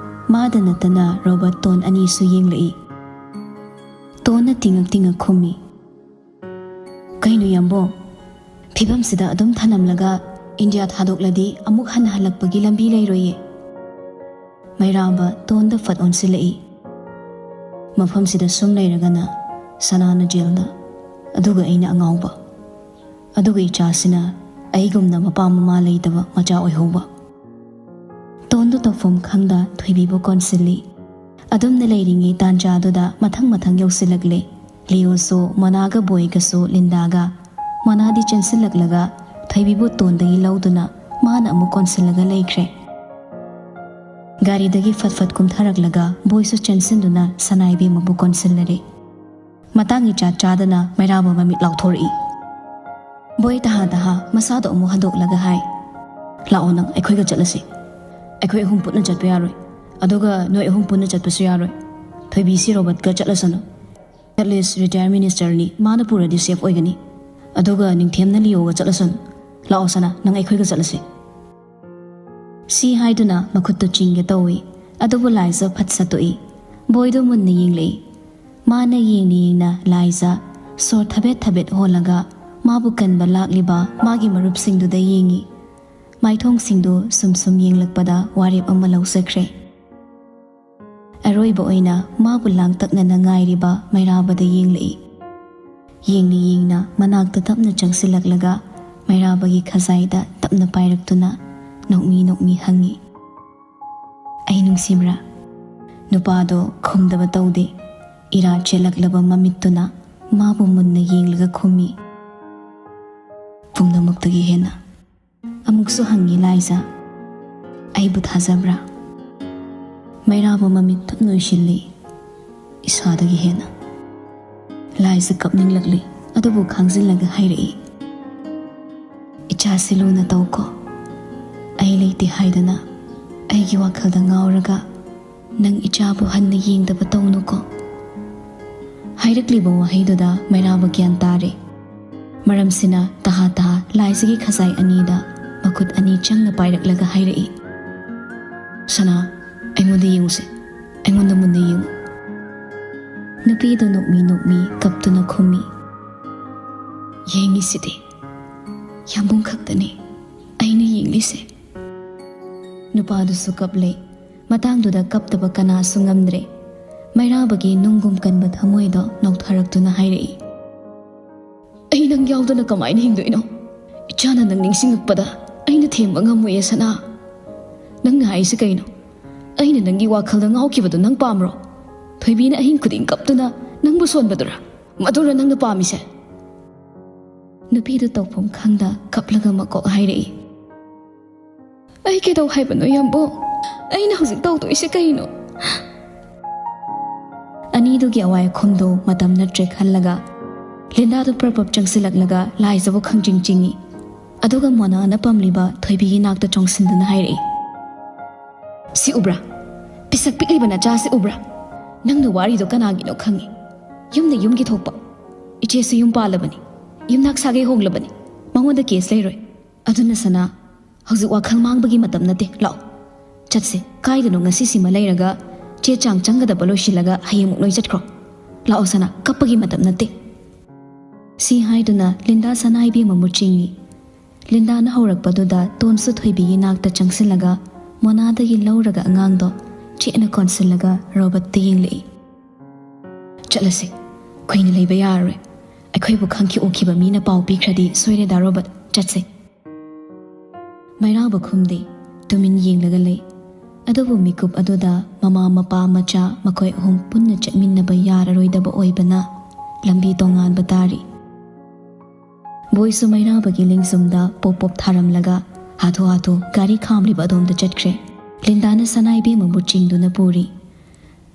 ꯃꯥꯗ ꯅꯠꯇꯅ ꯔꯣꯕꯔꯠ ꯇꯣꯟ ꯑꯅꯤꯁꯨ ꯌꯦꯡꯂꯛꯏ꯫ ꯇꯣꯟꯅ ꯇꯤꯡꯉꯛ ꯇꯤꯡꯉꯛ ꯈꯨꯝꯃꯤ, "ꯀꯩꯅꯣ ꯌꯥꯝꯕꯣ, ꯐꯤꯕꯝꯁꯤꯗ ꯑꯗꯨꯝ ꯊꯅꯝꯂꯒ ꯏꯟꯗꯤꯌꯥ ꯊꯥꯗꯣꯛꯂꯗꯤ ꯑꯃꯨꯛ ꯍꯟꯅ ꯍꯜꯂꯛꯄꯒꯤ ꯂꯝꯕꯤ ꯂꯩꯔꯣꯏꯌꯦ꯫" ꯃꯩꯔꯥꯕ ꯇꯣꯟꯗ ꯐꯠ ꯑꯣꯟꯁꯤꯜꯂꯛꯏ꯫ "ꯃꯐꯝꯁꯤꯗ ꯁꯨꯝ ꯂꯩꯔꯒꯅ ꯁꯅꯥꯅ ꯖꯦꯜꯗ, ꯑꯗꯨꯒ ꯑꯩꯅ ꯑꯉꯥꯎꯕ, ꯑꯗꯨꯒ ꯏꯆꯥꯁꯤꯅ ꯑꯩꯒꯨꯝꯅ ꯃꯄꯥ ꯃꯃꯥ ꯂꯩꯇꯕ ꯃꯆꯥ ꯑꯣꯏꯍꯧꯕ꯫" ꯇꯣꯟꯗꯨ ꯇꯧꯐꯝ ꯈꯪꯗ ꯊꯣꯏꯕꯤꯕꯨ ꯀꯣꯟꯁꯤꯜꯂꯤ꯫ ꯑꯗꯨꯝꯅ ꯂꯩꯔꯤꯉꯩ ꯇꯥꯟꯖꯥꯗꯨꯗ ꯃꯊꯪ ꯃꯊꯪ ꯌꯧꯁꯤꯜꯂꯛꯂꯦ꯫ ꯂꯤꯌꯣꯁꯨ ꯃꯣꯅꯥꯒ ꯕꯣꯏꯒꯁꯨ ꯂꯤꯟꯗꯥꯒ꯫ ꯃꯣꯅꯥꯗꯤ ꯆꯦꯟꯁꯤꯜꯂꯛꯂꯒ ꯊꯣꯏꯕꯤꯕꯨ ꯇꯣꯟꯗꯒꯤ ꯂꯧꯗꯨꯅ ꯃꯥꯅ ꯑꯃꯨꯛ ꯀꯣꯟꯁꯤꯜꯂꯒ ꯂꯩꯈ꯭ꯔꯦ꯫ ꯒꯥꯔꯤꯗꯒꯤ ꯐꯠ ꯐꯠ ꯀꯨꯝꯊꯔꯛꯂꯒ ꯕꯣꯏꯁꯨ ꯆꯦꯟꯁꯤꯟꯗꯨꯅ ꯁꯅꯥ ꯏꯕꯦꯝꯃꯕꯨ ꯀꯣꯟꯁꯤꯜꯂꯔꯦ꯫ ꯃꯇꯥꯡ ꯏꯆꯥ ꯆꯥꯗꯅ ꯃꯩꯔꯥꯕ ꯃꯃꯤꯠ ꯂꯥꯎꯊꯣꯔꯛꯏ꯫ ꯕꯣꯏ ꯇꯍꯥ ꯇꯍꯥ ꯃꯁꯥꯗꯣ ꯑꯃꯨꯛ ꯍꯟꯗꯣꯛꯂꯒ ꯍꯥꯏ, "ꯂꯥꯛꯑꯣ, ꯅꯪ ꯑꯩꯈꯣꯏꯒ ꯆꯠꯂꯁꯤ꯫ ꯑꯩꯈꯣꯏ ꯑꯍꯨꯝ ꯄꯨꯟꯅ ꯆꯠꯄ ꯌꯥꯔꯣꯏ꯫ ꯑꯗꯨꯒ ꯅꯣꯏ ꯑꯍꯨꯝ ꯄꯨꯟꯅ ꯆꯠꯄꯁꯨ ꯌꯥꯔꯣꯏ꯫ ꯊꯣꯏꯕꯤꯁꯤ ꯔꯣꯕꯔꯠꯀ ꯆꯠꯂꯁꯅꯨ꯫ ꯑꯦꯠꯂꯤꯁ ꯔꯤꯇꯥꯌꯔ ꯃꯤꯅꯤꯁꯇꯔꯅꯤ, ꯃꯥꯅ ꯄꯨꯔꯗꯤ ꯁꯦꯐ ꯑꯣꯏꯒꯅꯤ꯫ ꯑꯗꯨꯒ ꯅꯤꯡꯊꯦꯝꯅ ꯂꯤꯑꯣꯒ ꯆꯠꯂꯁꯅꯨ꯫ ꯂꯥꯛꯑꯣ ꯁꯅꯥ, ꯅꯪ ꯑꯩꯈꯣꯏꯒ ꯆꯠꯂꯁꯤ꯫" ꯁꯤ ꯍꯥꯏꯗꯨꯅ ꯃꯈꯨꯠꯇꯨ ꯆꯤꯡꯒꯦ ꯇꯧꯏ, ꯑꯗꯨꯕꯨ ꯂꯥꯏꯖ ꯐꯠ ꯁꯠꯇꯣꯛꯏ꯫ ꯕꯣꯏꯗꯨ ꯃꯨꯟꯅ ꯌꯦꯡꯂꯛꯏ꯫ ꯃꯥꯅ ꯌꯦꯡꯅ ꯌꯦꯡꯅ ꯂꯥꯏꯖ ꯁꯣꯔ ꯊꯕꯦꯠ ꯊꯕꯦꯠ ꯍꯣꯜꯂꯒ ꯃꯥꯕꯨ ꯀꯟꯕ ꯂꯥꯛꯂꯤꯕ ꯃꯥꯒꯤ ꯃꯔꯨꯞꯁꯤꯡꯗꯨꯗ ꯌꯦꯡꯏ꯫ ꯃꯥꯏꯊꯣꯡꯁꯤꯡꯗꯨ ꯁꯨꯝ ꯁꯨꯝ ꯌꯦꯡꯂꯛꯄꯗ ꯋꯥꯔꯦꯞ ꯑꯃ ꯂꯧꯖꯈ꯭ꯔꯦ꯫ ꯑꯔꯣꯏꯕ ꯑꯣꯏꯅ ꯃꯥꯕꯨ ꯂꯥꯡꯇꯛꯅꯅ ꯉꯥꯏꯔꯤꯕ ꯃꯩꯔꯥꯕꯗ ꯌꯦꯡꯂꯛꯏ꯫ ꯌꯦꯡꯅ ꯌꯦꯡꯅ ꯃꯅꯥꯛꯇ ꯇꯞꯅ ꯆꯪꯁꯤꯜꯂꯛꯂꯒ ꯃꯩꯔꯥꯕꯒꯤ ꯈꯖꯥꯏꯗ ꯇꯞꯅ ꯄꯥꯏꯔꯛꯇꯨꯅ ꯅꯣꯛꯃꯤ ꯅꯣꯛꯃꯤ ꯍꯪꯉꯤ, "ꯑꯩ ꯅꯨꯡꯁꯤꯕ꯭ꯔꯥ?" ꯅꯨꯄꯥꯗꯣ ꯈꯨꯝꯗꯕ ꯇꯧꯗꯦ꯫ ꯏꯔꯥ ꯆꯦꯜꯂꯛꯂꯕ ꯃꯃꯤꯠꯇꯨꯅ ꯃꯥꯕꯨ ꯃꯨꯟꯅ ꯌꯦꯡꯂꯒ ꯈꯨꯝꯃꯤ, "ꯄꯨꯝꯅꯃꯛꯇꯒꯤ ꯍꯦꯟꯅ꯫" ꯑꯃꯨꯛꯁꯨ ꯍꯪꯉꯤ ꯂꯥꯏꯖ, "ꯑꯩꯕꯨ ꯊꯥꯖꯕ꯭ꯔꯥ?" ꯃꯩꯔꯥꯕ ꯃꯃꯤꯠ ꯇꯞꯅ ꯎꯏꯁꯤꯜꯂꯤ, "ꯏꯁꯥꯗꯒꯤ ꯍꯦꯟꯅ꯫" ꯂꯥꯏꯖ ꯀꯞꯅꯤꯡꯂꯛꯂꯤ, ꯑꯗꯨꯕꯨ ꯈꯥꯡꯖꯤꯜꯂꯒ ꯍꯥꯏꯔꯛꯏ, "ꯏꯆꯥꯁꯤ ꯂꯨꯅ ꯇꯧꯀꯣ꯫ ꯑꯩ ꯂꯩꯇꯦ ꯍꯥꯏꯗꯨꯅ ꯑꯩꯒꯤ ꯋꯥꯈꯜꯗ ꯉꯥꯎꯔꯒ ꯅꯪ ꯏꯆꯥꯕꯨ ꯍꯟꯅ ꯌꯦꯡꯗꯕ ꯇꯧꯅꯨꯀꯣ꯫" ꯍꯥꯏꯔꯛꯂꯤꯕ ꯋꯥꯍꯩꯗꯨꯗ ꯃꯩꯔꯥꯕ ꯒ꯭ꯌꯥꯟ ꯇꯥꯔꯦ꯫ ꯃꯔꯝꯁꯤꯅ ꯇꯍꯥ ꯇꯍꯥ ꯂꯥꯏꯖꯒꯤ ꯈꯖꯥꯏ ꯑꯅꯤꯗ ꯃꯈꯨꯠ ꯑꯅꯤ ꯆꯪꯅ ꯄꯥꯏꯔꯛꯂꯒ ꯍꯥꯏꯔꯛꯏ, "ꯁꯅꯥ, ꯑꯩꯉꯣꯟꯗ ꯌꯦꯡꯉꯨꯁꯦ, ꯑꯩꯉꯣꯟꯗ ꯃꯨꯟꯅ ꯌꯦꯡꯉꯨ꯫" ꯅꯨꯄꯤꯗꯨ ꯅꯣꯛꯃꯤ ꯅꯣꯛꯃꯤ ꯀꯞꯇꯨꯅ ꯈꯨꯝꯃꯤ, "ꯌꯦꯡꯉꯤꯁꯤꯗꯤ, ꯌꯥꯝꯕꯨꯡ ꯈꯛꯇꯅꯤ ꯑꯩꯅ ꯌꯦꯡꯂꯤꯁꯦ꯫" ꯅꯨꯄꯥꯗꯨꯁꯨ ꯀꯞꯂꯦ꯫ ꯃꯇꯥꯡꯗꯨꯗ ꯀꯞꯇꯕ ꯀꯅꯥꯁꯨ ꯉꯝꯗ꯭ꯔꯦ꯫ ꯃꯩꯔꯥꯕꯒꯤ ꯅꯨꯡꯒꯨꯝ ꯀꯟꯕ ꯊꯃꯣꯏꯗꯣ ꯅꯧꯊꯔꯛꯇꯨꯅ ꯍꯥꯏꯔꯛꯏ, "ꯑꯩ ꯅꯪ ꯌꯥꯎꯗꯅ ꯀꯃꯥꯏꯅ ꯍꯤꯡꯗꯣꯏꯅꯣ? ꯏꯆꯥꯅ ꯅꯪ ꯅꯤꯡꯁꯤꯡꯉꯛꯄꯗ ꯑꯩꯅ ꯊꯦꯝꯕ ꯉꯝꯃꯣꯏꯌꯦ ꯁꯅꯥ꯫ ꯅꯪꯅ ꯍꯥꯏꯁꯤ ꯀꯩꯅꯣ? ꯑꯩꯅ ꯅꯪꯒꯤ ꯋꯥꯈꯜꯗ ꯉꯥꯎꯈꯤꯕꯗꯣ ꯅꯪ ꯄꯥꯝꯕ꯭ꯔꯣ? ꯊꯣꯏꯕꯤꯅ ꯑꯍꯤꯡ ꯈꯨꯗꯤꯡ ꯀꯞꯇꯨꯅ ꯅꯪꯕꯨ ꯁꯣꯟꯕꯗꯨꯔꯥ? ꯃꯗꯨꯔ ꯅꯪꯅ ꯄꯥꯝꯃꯤꯁꯦ?" ꯅꯨꯄꯤꯗꯨ ꯇꯧꯐꯝ ꯈꯪꯗ ꯀꯞꯂꯒ ꯃꯀꯣꯛ ꯍꯥꯏꯔꯛꯏ, "ꯑꯩ ꯀꯩꯗꯧ ꯍꯥꯏꯕꯅꯣ ꯌꯥꯝꯕꯨꯡ? ꯑꯩꯅ ꯍꯧꯖꯤꯛ ꯇꯧꯗꯣꯏꯁꯦ ꯀꯩꯅꯣ?" ꯑꯅꯤꯗꯨꯒꯤ ꯑꯋꯥꯏ ꯑꯈꯨꯝꯗꯨ ꯃꯇꯝ ꯅꯠꯇ꯭ꯔꯦ ꯈꯜꯂꯒ ꯂꯤꯟꯗꯥꯗꯨ ꯄ꯭ꯔꯞ ꯄ꯭ꯔꯞ ꯆꯪꯁꯤꯜꯂꯛꯂꯒ ꯂꯥꯏꯖꯕꯨ ꯈꯪꯆꯤꯡ ꯆꯤꯡꯏ꯫ ꯑꯗꯨꯒ ꯃꯣꯅꯥꯅ ꯄꯝꯂꯤꯕ ꯊꯣꯏꯕꯤꯒꯤ ꯅꯥꯛꯇ ꯆꯣꯡꯁꯤꯟꯗꯨꯅ ꯍꯥꯏꯔꯛꯏ, "ꯁꯤ ꯎꯕ꯭ꯔꯥ? ꯄꯤꯁꯛ ꯄꯤꯛꯂꯤꯕ ꯅꯆꯥꯁꯤ ꯎꯕ꯭ꯔꯥ? ꯅꯪꯅ ꯋꯥꯔꯤꯗꯣ ꯀꯅꯥꯒꯤꯅꯣ ꯈꯪꯉꯤ꯫ ꯌꯨꯝꯅ ꯌꯨꯝꯒꯤ ꯊꯣꯛꯄ꯫ ꯏꯆꯦꯁꯨ ꯌꯨꯝ ꯄꯥꯜꯂꯕꯅꯤ, ꯌꯨꯝꯅꯥꯛ ꯁꯥꯒꯩ ꯍꯣꯡꯂꯕꯅꯤ꯫ ꯃꯉꯣꯟꯗ ꯀꯦꯁ ꯂꯩꯔꯣꯏ꯫ ꯑꯗꯨꯅ ꯁꯅꯥ, ꯍꯧꯖꯤꯛ ꯋꯥꯈꯜ ꯃꯥꯡꯕꯒꯤ ꯃꯇꯝ ꯅꯠꯇꯦ꯫ ꯂꯥꯛꯑꯣ, ꯆꯠꯁꯦ꯫ ꯀꯥꯏꯗꯅꯣ ꯉꯁꯤꯁꯤꯃ ꯂꯩꯔꯒ ꯆꯦ ꯆꯥꯡ ꯆꯪꯒꯗꯕ ꯂꯣꯏꯁꯤꯜꯂꯒ ꯍꯌꯦꯡꯃꯨꯛ ꯂꯣꯏ ꯆꯠꯈ꯭ꯔꯣ꯫ ꯂꯥꯛꯑꯣ ꯁꯅꯥ, ꯀꯞꯄꯒꯤ ꯃꯇꯝ ꯅꯠꯇꯦ꯫" ꯁꯤ ꯍꯥꯏꯗꯨꯅ ꯂꯤꯟꯗꯥ ꯁꯅꯥ ꯏꯕꯦꯝꯃ ꯃꯨꯠ ꯆꯤꯡꯏ꯫ ꯂꯤꯟꯗꯥꯅ ꯍꯧꯔꯛꯄꯗꯨꯗ ꯇꯣꯟꯁꯨ ꯊꯣꯏꯕꯤꯒꯤ ꯅꯥꯛꯇ ꯆꯪꯁꯤꯜꯂꯒ ꯃꯣꯅꯥꯗꯒꯤ ꯂꯧꯔꯒ ꯑꯉꯥꯡꯗꯣ ꯆꯦꯠꯅ ꯀꯣꯟꯁꯤꯜꯂꯒ ꯔꯣꯕꯠꯇ ꯌꯦꯡꯂꯛꯏ꯫ "ꯆꯠꯂꯁꯤ, ꯀꯨꯏꯅ ꯂꯩꯕ ꯌꯥꯔꯔꯣꯏ꯫ ꯑꯩꯈꯣꯏꯕꯨ ꯈꯪꯈꯤ ꯎꯈꯤꯕ ꯃꯤꯅ ꯄꯥꯎ ꯄꯤꯈ꯭ꯔꯗꯤ ꯁꯣꯏꯔꯦꯗꯥ ꯔꯣꯕꯠ, ꯆꯠꯁꯦ꯫" ꯃꯩꯔꯥꯕ ꯈꯨꯝꯗꯦ, ꯇꯨꯃꯤꯟ ꯌꯦꯡꯂꯒ ꯂꯩ꯫ ꯑꯗꯨꯕꯨ ꯃꯤꯀꯨꯞ ꯑꯗꯨꯗ ꯃꯃꯥ, ꯃꯄꯥ, ꯃꯆꯥ ꯃꯈꯣꯏ ꯑꯍꯨꯝ ꯄꯨꯟꯅ ꯆꯠꯃꯤꯟꯅꯕ ꯌꯥꯔꯔꯣꯏꯗꯕ ꯑꯣꯏꯕꯅ ꯂꯝꯕꯤ ꯇꯣꯉꯥꯟꯕ ꯇꯥꯔꯤ꯫ ꯕꯣꯏꯁꯨ ꯃꯩꯔꯥꯕꯒꯤ ꯂꯦꯡꯖꯨꯝꯗ ꯄꯣꯞ ꯄꯣꯞ ꯊꯥꯔꯝꯂꯒ ꯍꯥꯊꯨ ꯍꯥꯊꯨ ꯒꯥꯔꯤ ꯈꯥꯝꯂꯤꯕ ꯑꯗꯣꯝꯗ ꯆꯠꯈ꯭ꯔꯦ꯫ ꯂꯤꯟꯗꯥꯅ ꯁꯅꯥ ꯏꯕꯦꯝꯃꯕꯨ ꯆꯤꯡꯗꯨꯅ ꯄꯨꯔꯤ꯫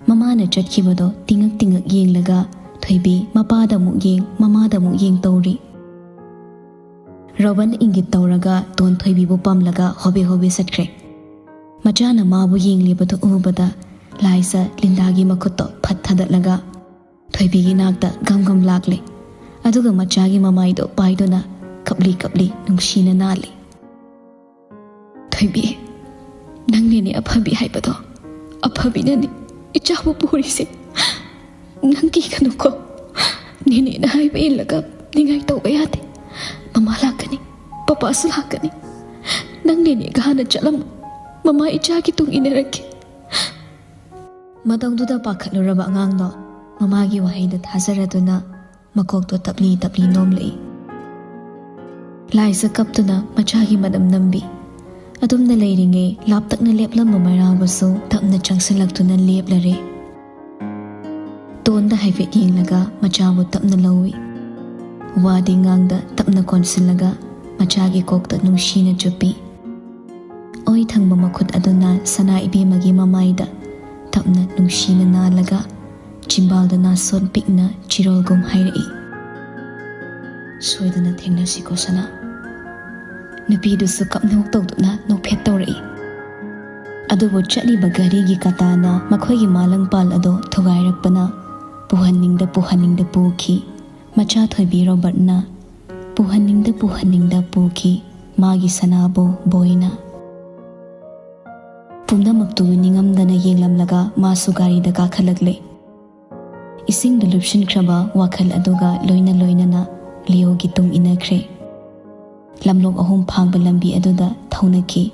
ꯃꯃꯥꯅ ꯆꯠꯈꯤꯕꯗꯣ ꯇꯤꯡꯉꯛ ꯇꯤꯡꯉꯛ ꯌꯦꯡꯂꯒ ꯊꯣꯏꯕꯤ ꯃꯄꯥꯗ ꯑꯃꯨꯛ ꯌꯦꯡ, ꯃꯃꯥꯗ ꯑꯃꯨꯛ ꯌꯦꯡ ꯇꯧꯔꯤ꯫ ꯔꯣꯕꯟ ꯏꯪꯒꯤꯠ ꯇꯧꯔꯒ ꯇꯣꯟ ꯊꯣꯏꯕꯤꯕꯨ ꯄꯝꯂꯒ ꯍꯣꯕꯦ ꯍꯣꯕꯦ ꯆꯠꯈ꯭ꯔꯦ꯫ ꯃꯆꯥꯅ ꯃꯥꯕꯨ ꯌꯦꯡꯂꯤꯕꯗꯨ ꯎꯕꯗ ꯂꯥꯏꯖ ꯂꯤꯟꯗꯥꯒꯤ ꯃꯈꯨꯠꯇꯣ ꯐꯠ ꯊꯥꯗꯠꯂꯒ ꯊꯣꯏꯕꯤꯒꯤ ꯅꯥꯛꯇ ꯒꯝ ꯒꯝ ꯂꯥꯛꯂꯦ꯫ ꯑꯗꯨꯒ ꯃꯆꯥꯒꯤ ꯃꯃꯥꯏꯗꯣ ꯄꯥꯏꯗꯨꯅ ꯀꯞꯂꯤ ꯀꯞꯂꯤ ꯅꯨꯡꯁꯤꯅ ꯅꯥꯜꯂꯤ꯫ "ꯊꯣꯏꯕꯤ, ꯅꯪꯅꯦꯅꯦ ꯑꯐꯕꯤ ꯍꯥꯏꯕꯗꯣ꯫ ꯑꯐꯕꯤꯅꯅꯦ ꯏꯆꯥꯕꯨ ꯄꯨꯔꯤꯁꯦ꯫ ꯅꯪ ꯀꯤꯒꯅꯨꯀꯣ꯫ ꯅꯦꯅꯦꯅ ꯍꯥꯏꯕ ꯏꯜꯂꯒ ꯅꯤꯡꯉꯥꯏ ꯇꯧꯕ ꯌꯥꯗꯦ꯫ ꯃꯃꯥ ꯂꯥꯛꯀꯅꯤ, ꯄꯄꯥꯁꯨ ꯂꯥꯛꯀꯅꯤ꯫ ꯅꯪ ꯅꯦꯅꯦꯒ ꯍꯥꯟꯅ ꯆꯠꯂꯝꯃꯨ꯫ ꯃꯃꯥ ꯏꯆꯥꯒꯤ ꯇꯨꯡ ꯏꯟꯅꯔꯛꯀꯦ꯫" ꯃꯇꯧꯗꯨꯗ ꯄꯥꯈꯠꯂꯨꯔꯕ ꯑꯉꯥꯡꯗꯣ ꯃꯃꯥꯒꯤ ꯋꯥꯍꯩꯗ ꯊꯥꯖꯔꯗꯨꯅ ꯃꯀꯣꯛꯇꯣ ꯇꯞꯂꯤ ꯇꯞꯂꯤ ꯅꯣꯝꯂꯛꯏ꯫ ꯂꯥꯏꯖ ꯀꯞꯇꯨꯅ ꯃꯆꯥꯒꯤ ꯃꯅꯝ ꯅꯝꯕꯤ꯫ ꯑꯗꯨꯝꯅ ꯂꯩꯔꯤꯉꯩ ꯂꯥꯞꯇꯛꯅ ꯂꯦꯞꯂꯝꯕ ꯃꯩꯔꯥꯕꯁꯨ ꯇꯞꯅ ꯆꯪꯁꯤꯜꯂꯛꯇꯨꯅ ꯂꯦꯞꯂꯔꯦ꯫ ꯇꯣꯟꯗ ꯍꯥꯏꯐꯦꯠ ꯌꯦꯡꯂꯒ ꯃꯆꯥꯕꯨ ꯇꯞꯅ ꯂꯧꯏ꯫ ꯋꯥꯗꯤ ꯉꯥꯡꯗ ꯇꯞꯅ ꯀꯣꯟꯁꯤꯜꯂꯒ ꯃꯆꯥꯒꯤ ꯀꯣꯛꯇ ꯅꯨꯡꯁꯤꯅ ꯆꯨꯞꯄꯤ꯫ ꯑꯣꯏ ꯊꯪꯕ ꯃꯈꯨꯠ ꯑꯗꯨꯅ ꯁꯅꯥ ꯏꯕꯦꯝꯃꯒꯤ ꯃꯃꯥꯏꯗ ꯇꯞꯅ ꯅꯨꯡꯁꯤꯅ ꯅꯥꯜꯂꯒ ꯆꯤꯝꯕꯥꯜꯗ ꯅꯥꯁꯣꯟ ꯄꯤꯛꯅ ꯆꯤꯔꯣꯜꯒꯨꯝ ꯍꯥꯏꯔꯛꯏ, "ꯁꯣꯏꯗꯅ ꯊꯦꯡꯅꯁꯤꯀꯣ ꯁꯅꯥ꯫ ꯅꯨꯄꯤꯗꯨꯁꯨ ꯀꯞꯅꯣꯛ ꯇꯧꯗꯨꯅ ꯅꯣꯛꯐꯦꯠ ꯇꯧꯔꯛꯏ꯫ ꯑꯗꯨꯕꯨ ꯆꯠꯂꯤꯕ ꯒꯥꯔꯤꯒꯤ ꯀꯇꯥꯅ ꯃꯈꯣꯏꯒꯤ ꯃꯥꯂꯪꯄꯥꯜ ꯑꯗꯣ ꯊꯨꯒꯥꯏꯔꯛꯄꯅ ꯄꯨꯍꯟꯅꯤꯡꯗ ꯄꯨꯍꯟꯅꯤꯡꯗ ꯄꯨꯈꯤ꯫ ꯃꯆꯥ ꯊꯣꯏꯕꯤ ꯔꯣꯕꯔꯠꯅ ꯄꯨꯍꯟꯅꯤꯡꯗ ꯄꯨꯍꯟꯅꯤꯡꯗ ꯄꯨꯈꯤ ꯃꯥꯒꯤ ꯁꯅꯥꯕꯨ ꯕꯣꯏꯅ꯫ ꯄꯨꯝꯅꯃꯛꯇꯨ ꯅꯤꯡꯉꯝꯗꯅ ꯌꯦꯡꯂꯝꯂꯒ ꯃꯥꯁꯨ ꯒꯥꯔꯤꯗ ꯀꯥꯈꯠꯂꯛꯂꯦ꯫ ꯏꯁꯤꯡꯗ ꯂꯨꯞꯁꯤꯟꯈ꯭ꯔꯕ ꯋꯥꯈꯜ ꯑꯗꯨꯒ ꯂꯣꯏꯅ ꯂꯣꯏꯅꯅ ꯂꯤꯑꯣꯒꯤ ꯇꯨꯡ ꯏꯟꯅꯈ꯭ꯔꯦ꯫ ꯂꯝꯂꯣꯛ ꯑꯍꯨꯝ ꯐꯥꯡꯕ ꯂꯝꯕꯤ ꯑꯗꯨꯗ ꯊꯧꯅꯈꯤ꯫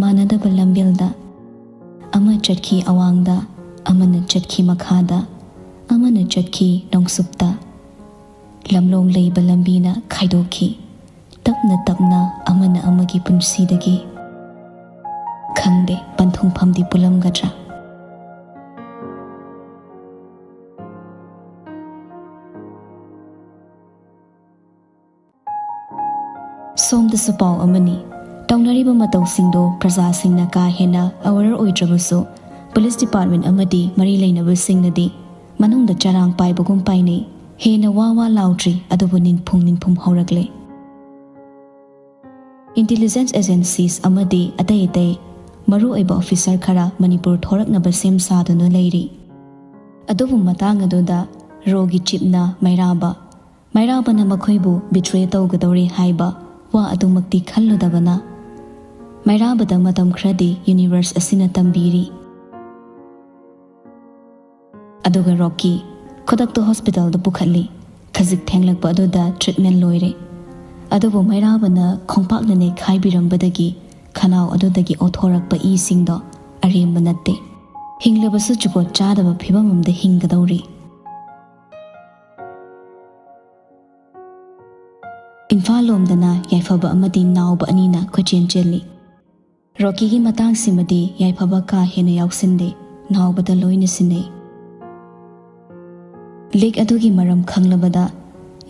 ꯃꯥꯟꯅꯗꯕ ꯂꯝꯕꯦꯜꯗ ꯑꯃ ꯆꯠꯈꯤ ꯑꯋꯥꯡꯗ, ꯑꯃꯅ ꯆꯠꯈꯤ ꯃꯈꯥꯗ, ꯑꯃꯅ ꯆꯠꯈꯤ ꯅꯣꯡꯁꯨꯞꯇ꯫ ꯂꯝꯂꯣꯡ ꯂꯩꯕ ꯂꯝꯕꯤꯅ ꯈꯥꯏꯗꯣꯛꯈꯤ꯫ ꯇꯞꯅ ꯇꯞꯅ ꯑꯃꯅ ꯑꯃꯒꯤ ꯄꯨꯟꯁꯤꯗꯒꯤ꯫ ꯈꯪꯗꯦ ꯄꯟꯊꯨꯡꯐꯝꯗꯤ ꯄꯨꯜꯂꯝꯒꯗ꯭ꯔꯥ? ꯁꯣꯝꯗꯁꯨ ꯄꯥꯎ ꯑꯃꯅꯤ꯫ ꯇꯧꯅꯔꯤꯕ ꯃꯇꯧꯁꯤꯡꯗꯣ ꯄ꯭ꯔꯖꯥꯁꯤꯡꯅ ꯀꯥ ꯍꯦꯟꯅ ꯑꯋꯦꯌꯔ ꯑꯣꯏꯗ꯭ꯔꯕꯁꯨ, ꯄꯨꯂꯤꯁ ꯗꯤꯄꯥꯔꯠꯃꯦꯟ ꯑꯃꯗꯤ ꯃꯔꯤ ꯂꯩꯅꯕꯁꯤꯡꯅꯗꯤ ꯃꯅꯨꯡꯗ ꯆꯔꯥꯡ ꯄꯥꯏꯕꯒꯨꯝ ꯄꯥꯏꯅꯩ꯫ ꯍꯦꯟꯅ ꯋꯥ ꯋꯥ ꯂꯥꯎꯗ꯭ꯔꯤ, ꯑꯗꯨꯕꯨ ꯅꯤꯟꯐꯨꯡ ꯅꯤꯟꯐꯨꯡ ꯍꯧꯔꯛꯂꯦ꯫ ꯏꯟꯇꯦꯂꯤꯖꯦꯟꯁ ꯑꯦꯖꯦꯟꯁꯤꯁ ꯑꯃꯗꯤ ꯑꯇꯩ ꯑꯇꯩ ꯃꯔꯨꯑꯣꯏꯕ ꯑꯣꯐꯤꯁꯔ ꯈꯔ ꯃꯅꯤꯄꯨꯔ ꯊꯣꯔꯛꯅꯕ ꯁꯦꯝ ꯁꯥꯗꯨꯅ ꯂꯩꯔꯤ꯫ ꯑꯗꯨꯕꯨ ꯃꯇꯥꯡ ꯑꯗꯨꯗ ꯔꯣꯒꯤ ꯆꯤꯞꯅ ꯃꯩꯔꯥꯕ, ꯃꯩꯔꯥꯕꯅ ꯃꯈꯣꯏꯕꯨ ꯕꯤꯇ꯭ꯔꯦ ꯇꯧꯒꯗꯧꯔꯦ ꯍꯥꯏꯕ ꯋꯥ ꯑꯗꯨꯃꯛꯇꯤ ꯈꯜꯂꯨꯗꯕꯅ, ꯃꯩꯔꯥꯕꯗ ꯃꯇꯝ ꯈꯔꯗꯤ ꯌꯨꯅꯤꯚꯔꯁ ꯑꯁꯤꯅ ꯇꯝꯕꯤꯔꯤ꯫ ꯑꯗꯨꯒ ꯔꯣꯀꯤ ꯈꯨꯗꯛꯇ ꯍꯣꯁꯄꯤꯇꯥꯜꯗ ꯄꯨꯈꯠꯂꯤ꯫ ꯈꯖꯤꯛ ꯊꯦꯡꯂꯛꯄ ꯑꯗꯨꯗ ꯇ꯭ꯔꯤꯠꯃꯦꯟ ꯂꯣꯏꯔꯦ꯫ ꯑꯗꯨꯕꯨ ꯃꯩꯔꯥꯕꯅ ꯈꯣꯡꯄꯥꯛꯅ ꯅꯩꯈꯥꯏꯕꯤꯔꯝꯕꯗꯒꯤ ꯈꯅꯥꯎ ꯑꯗꯨꯗꯒꯤ ꯑꯣꯊꯣꯔꯛꯄ ꯏꯁꯤꯡꯗꯣ ꯑꯔꯦꯝꯕ ꯅꯠꯇꯦ꯫ ꯍꯤꯡꯂꯕꯁꯨ ꯖꯨꯒꯣꯠ ꯆꯥꯗꯕ ꯐꯤꯕꯝ ꯑꯃꯗ ꯍꯤꯡꯒꯗꯧꯔꯤ꯫ ꯏꯝꯐꯥꯜ ꯂꯣꯝꯗꯅ ꯌꯥꯏꯐꯕ ꯑꯃꯗꯤ ꯅꯥꯎꯕ ꯑꯅꯤꯅ ꯀꯣꯏꯆꯦꯟ ꯆꯦꯜꯂꯤ꯫ ꯔꯣꯀꯤꯒꯤ ꯃꯇꯥꯡꯁꯤꯃꯗꯤ ꯌꯥꯏꯐꯕ ꯀꯥ ꯍꯦꯟꯅ ꯌꯥꯎꯁꯤꯟꯗꯦ, ꯅꯥꯎꯕꯗ ꯂꯣꯏꯅ ꯁꯤꯟꯅꯩ꯫ ꯂꯤꯛ ꯑꯗꯨꯒꯤ ꯃꯔꯝ ꯈꯪꯂꯕꯗ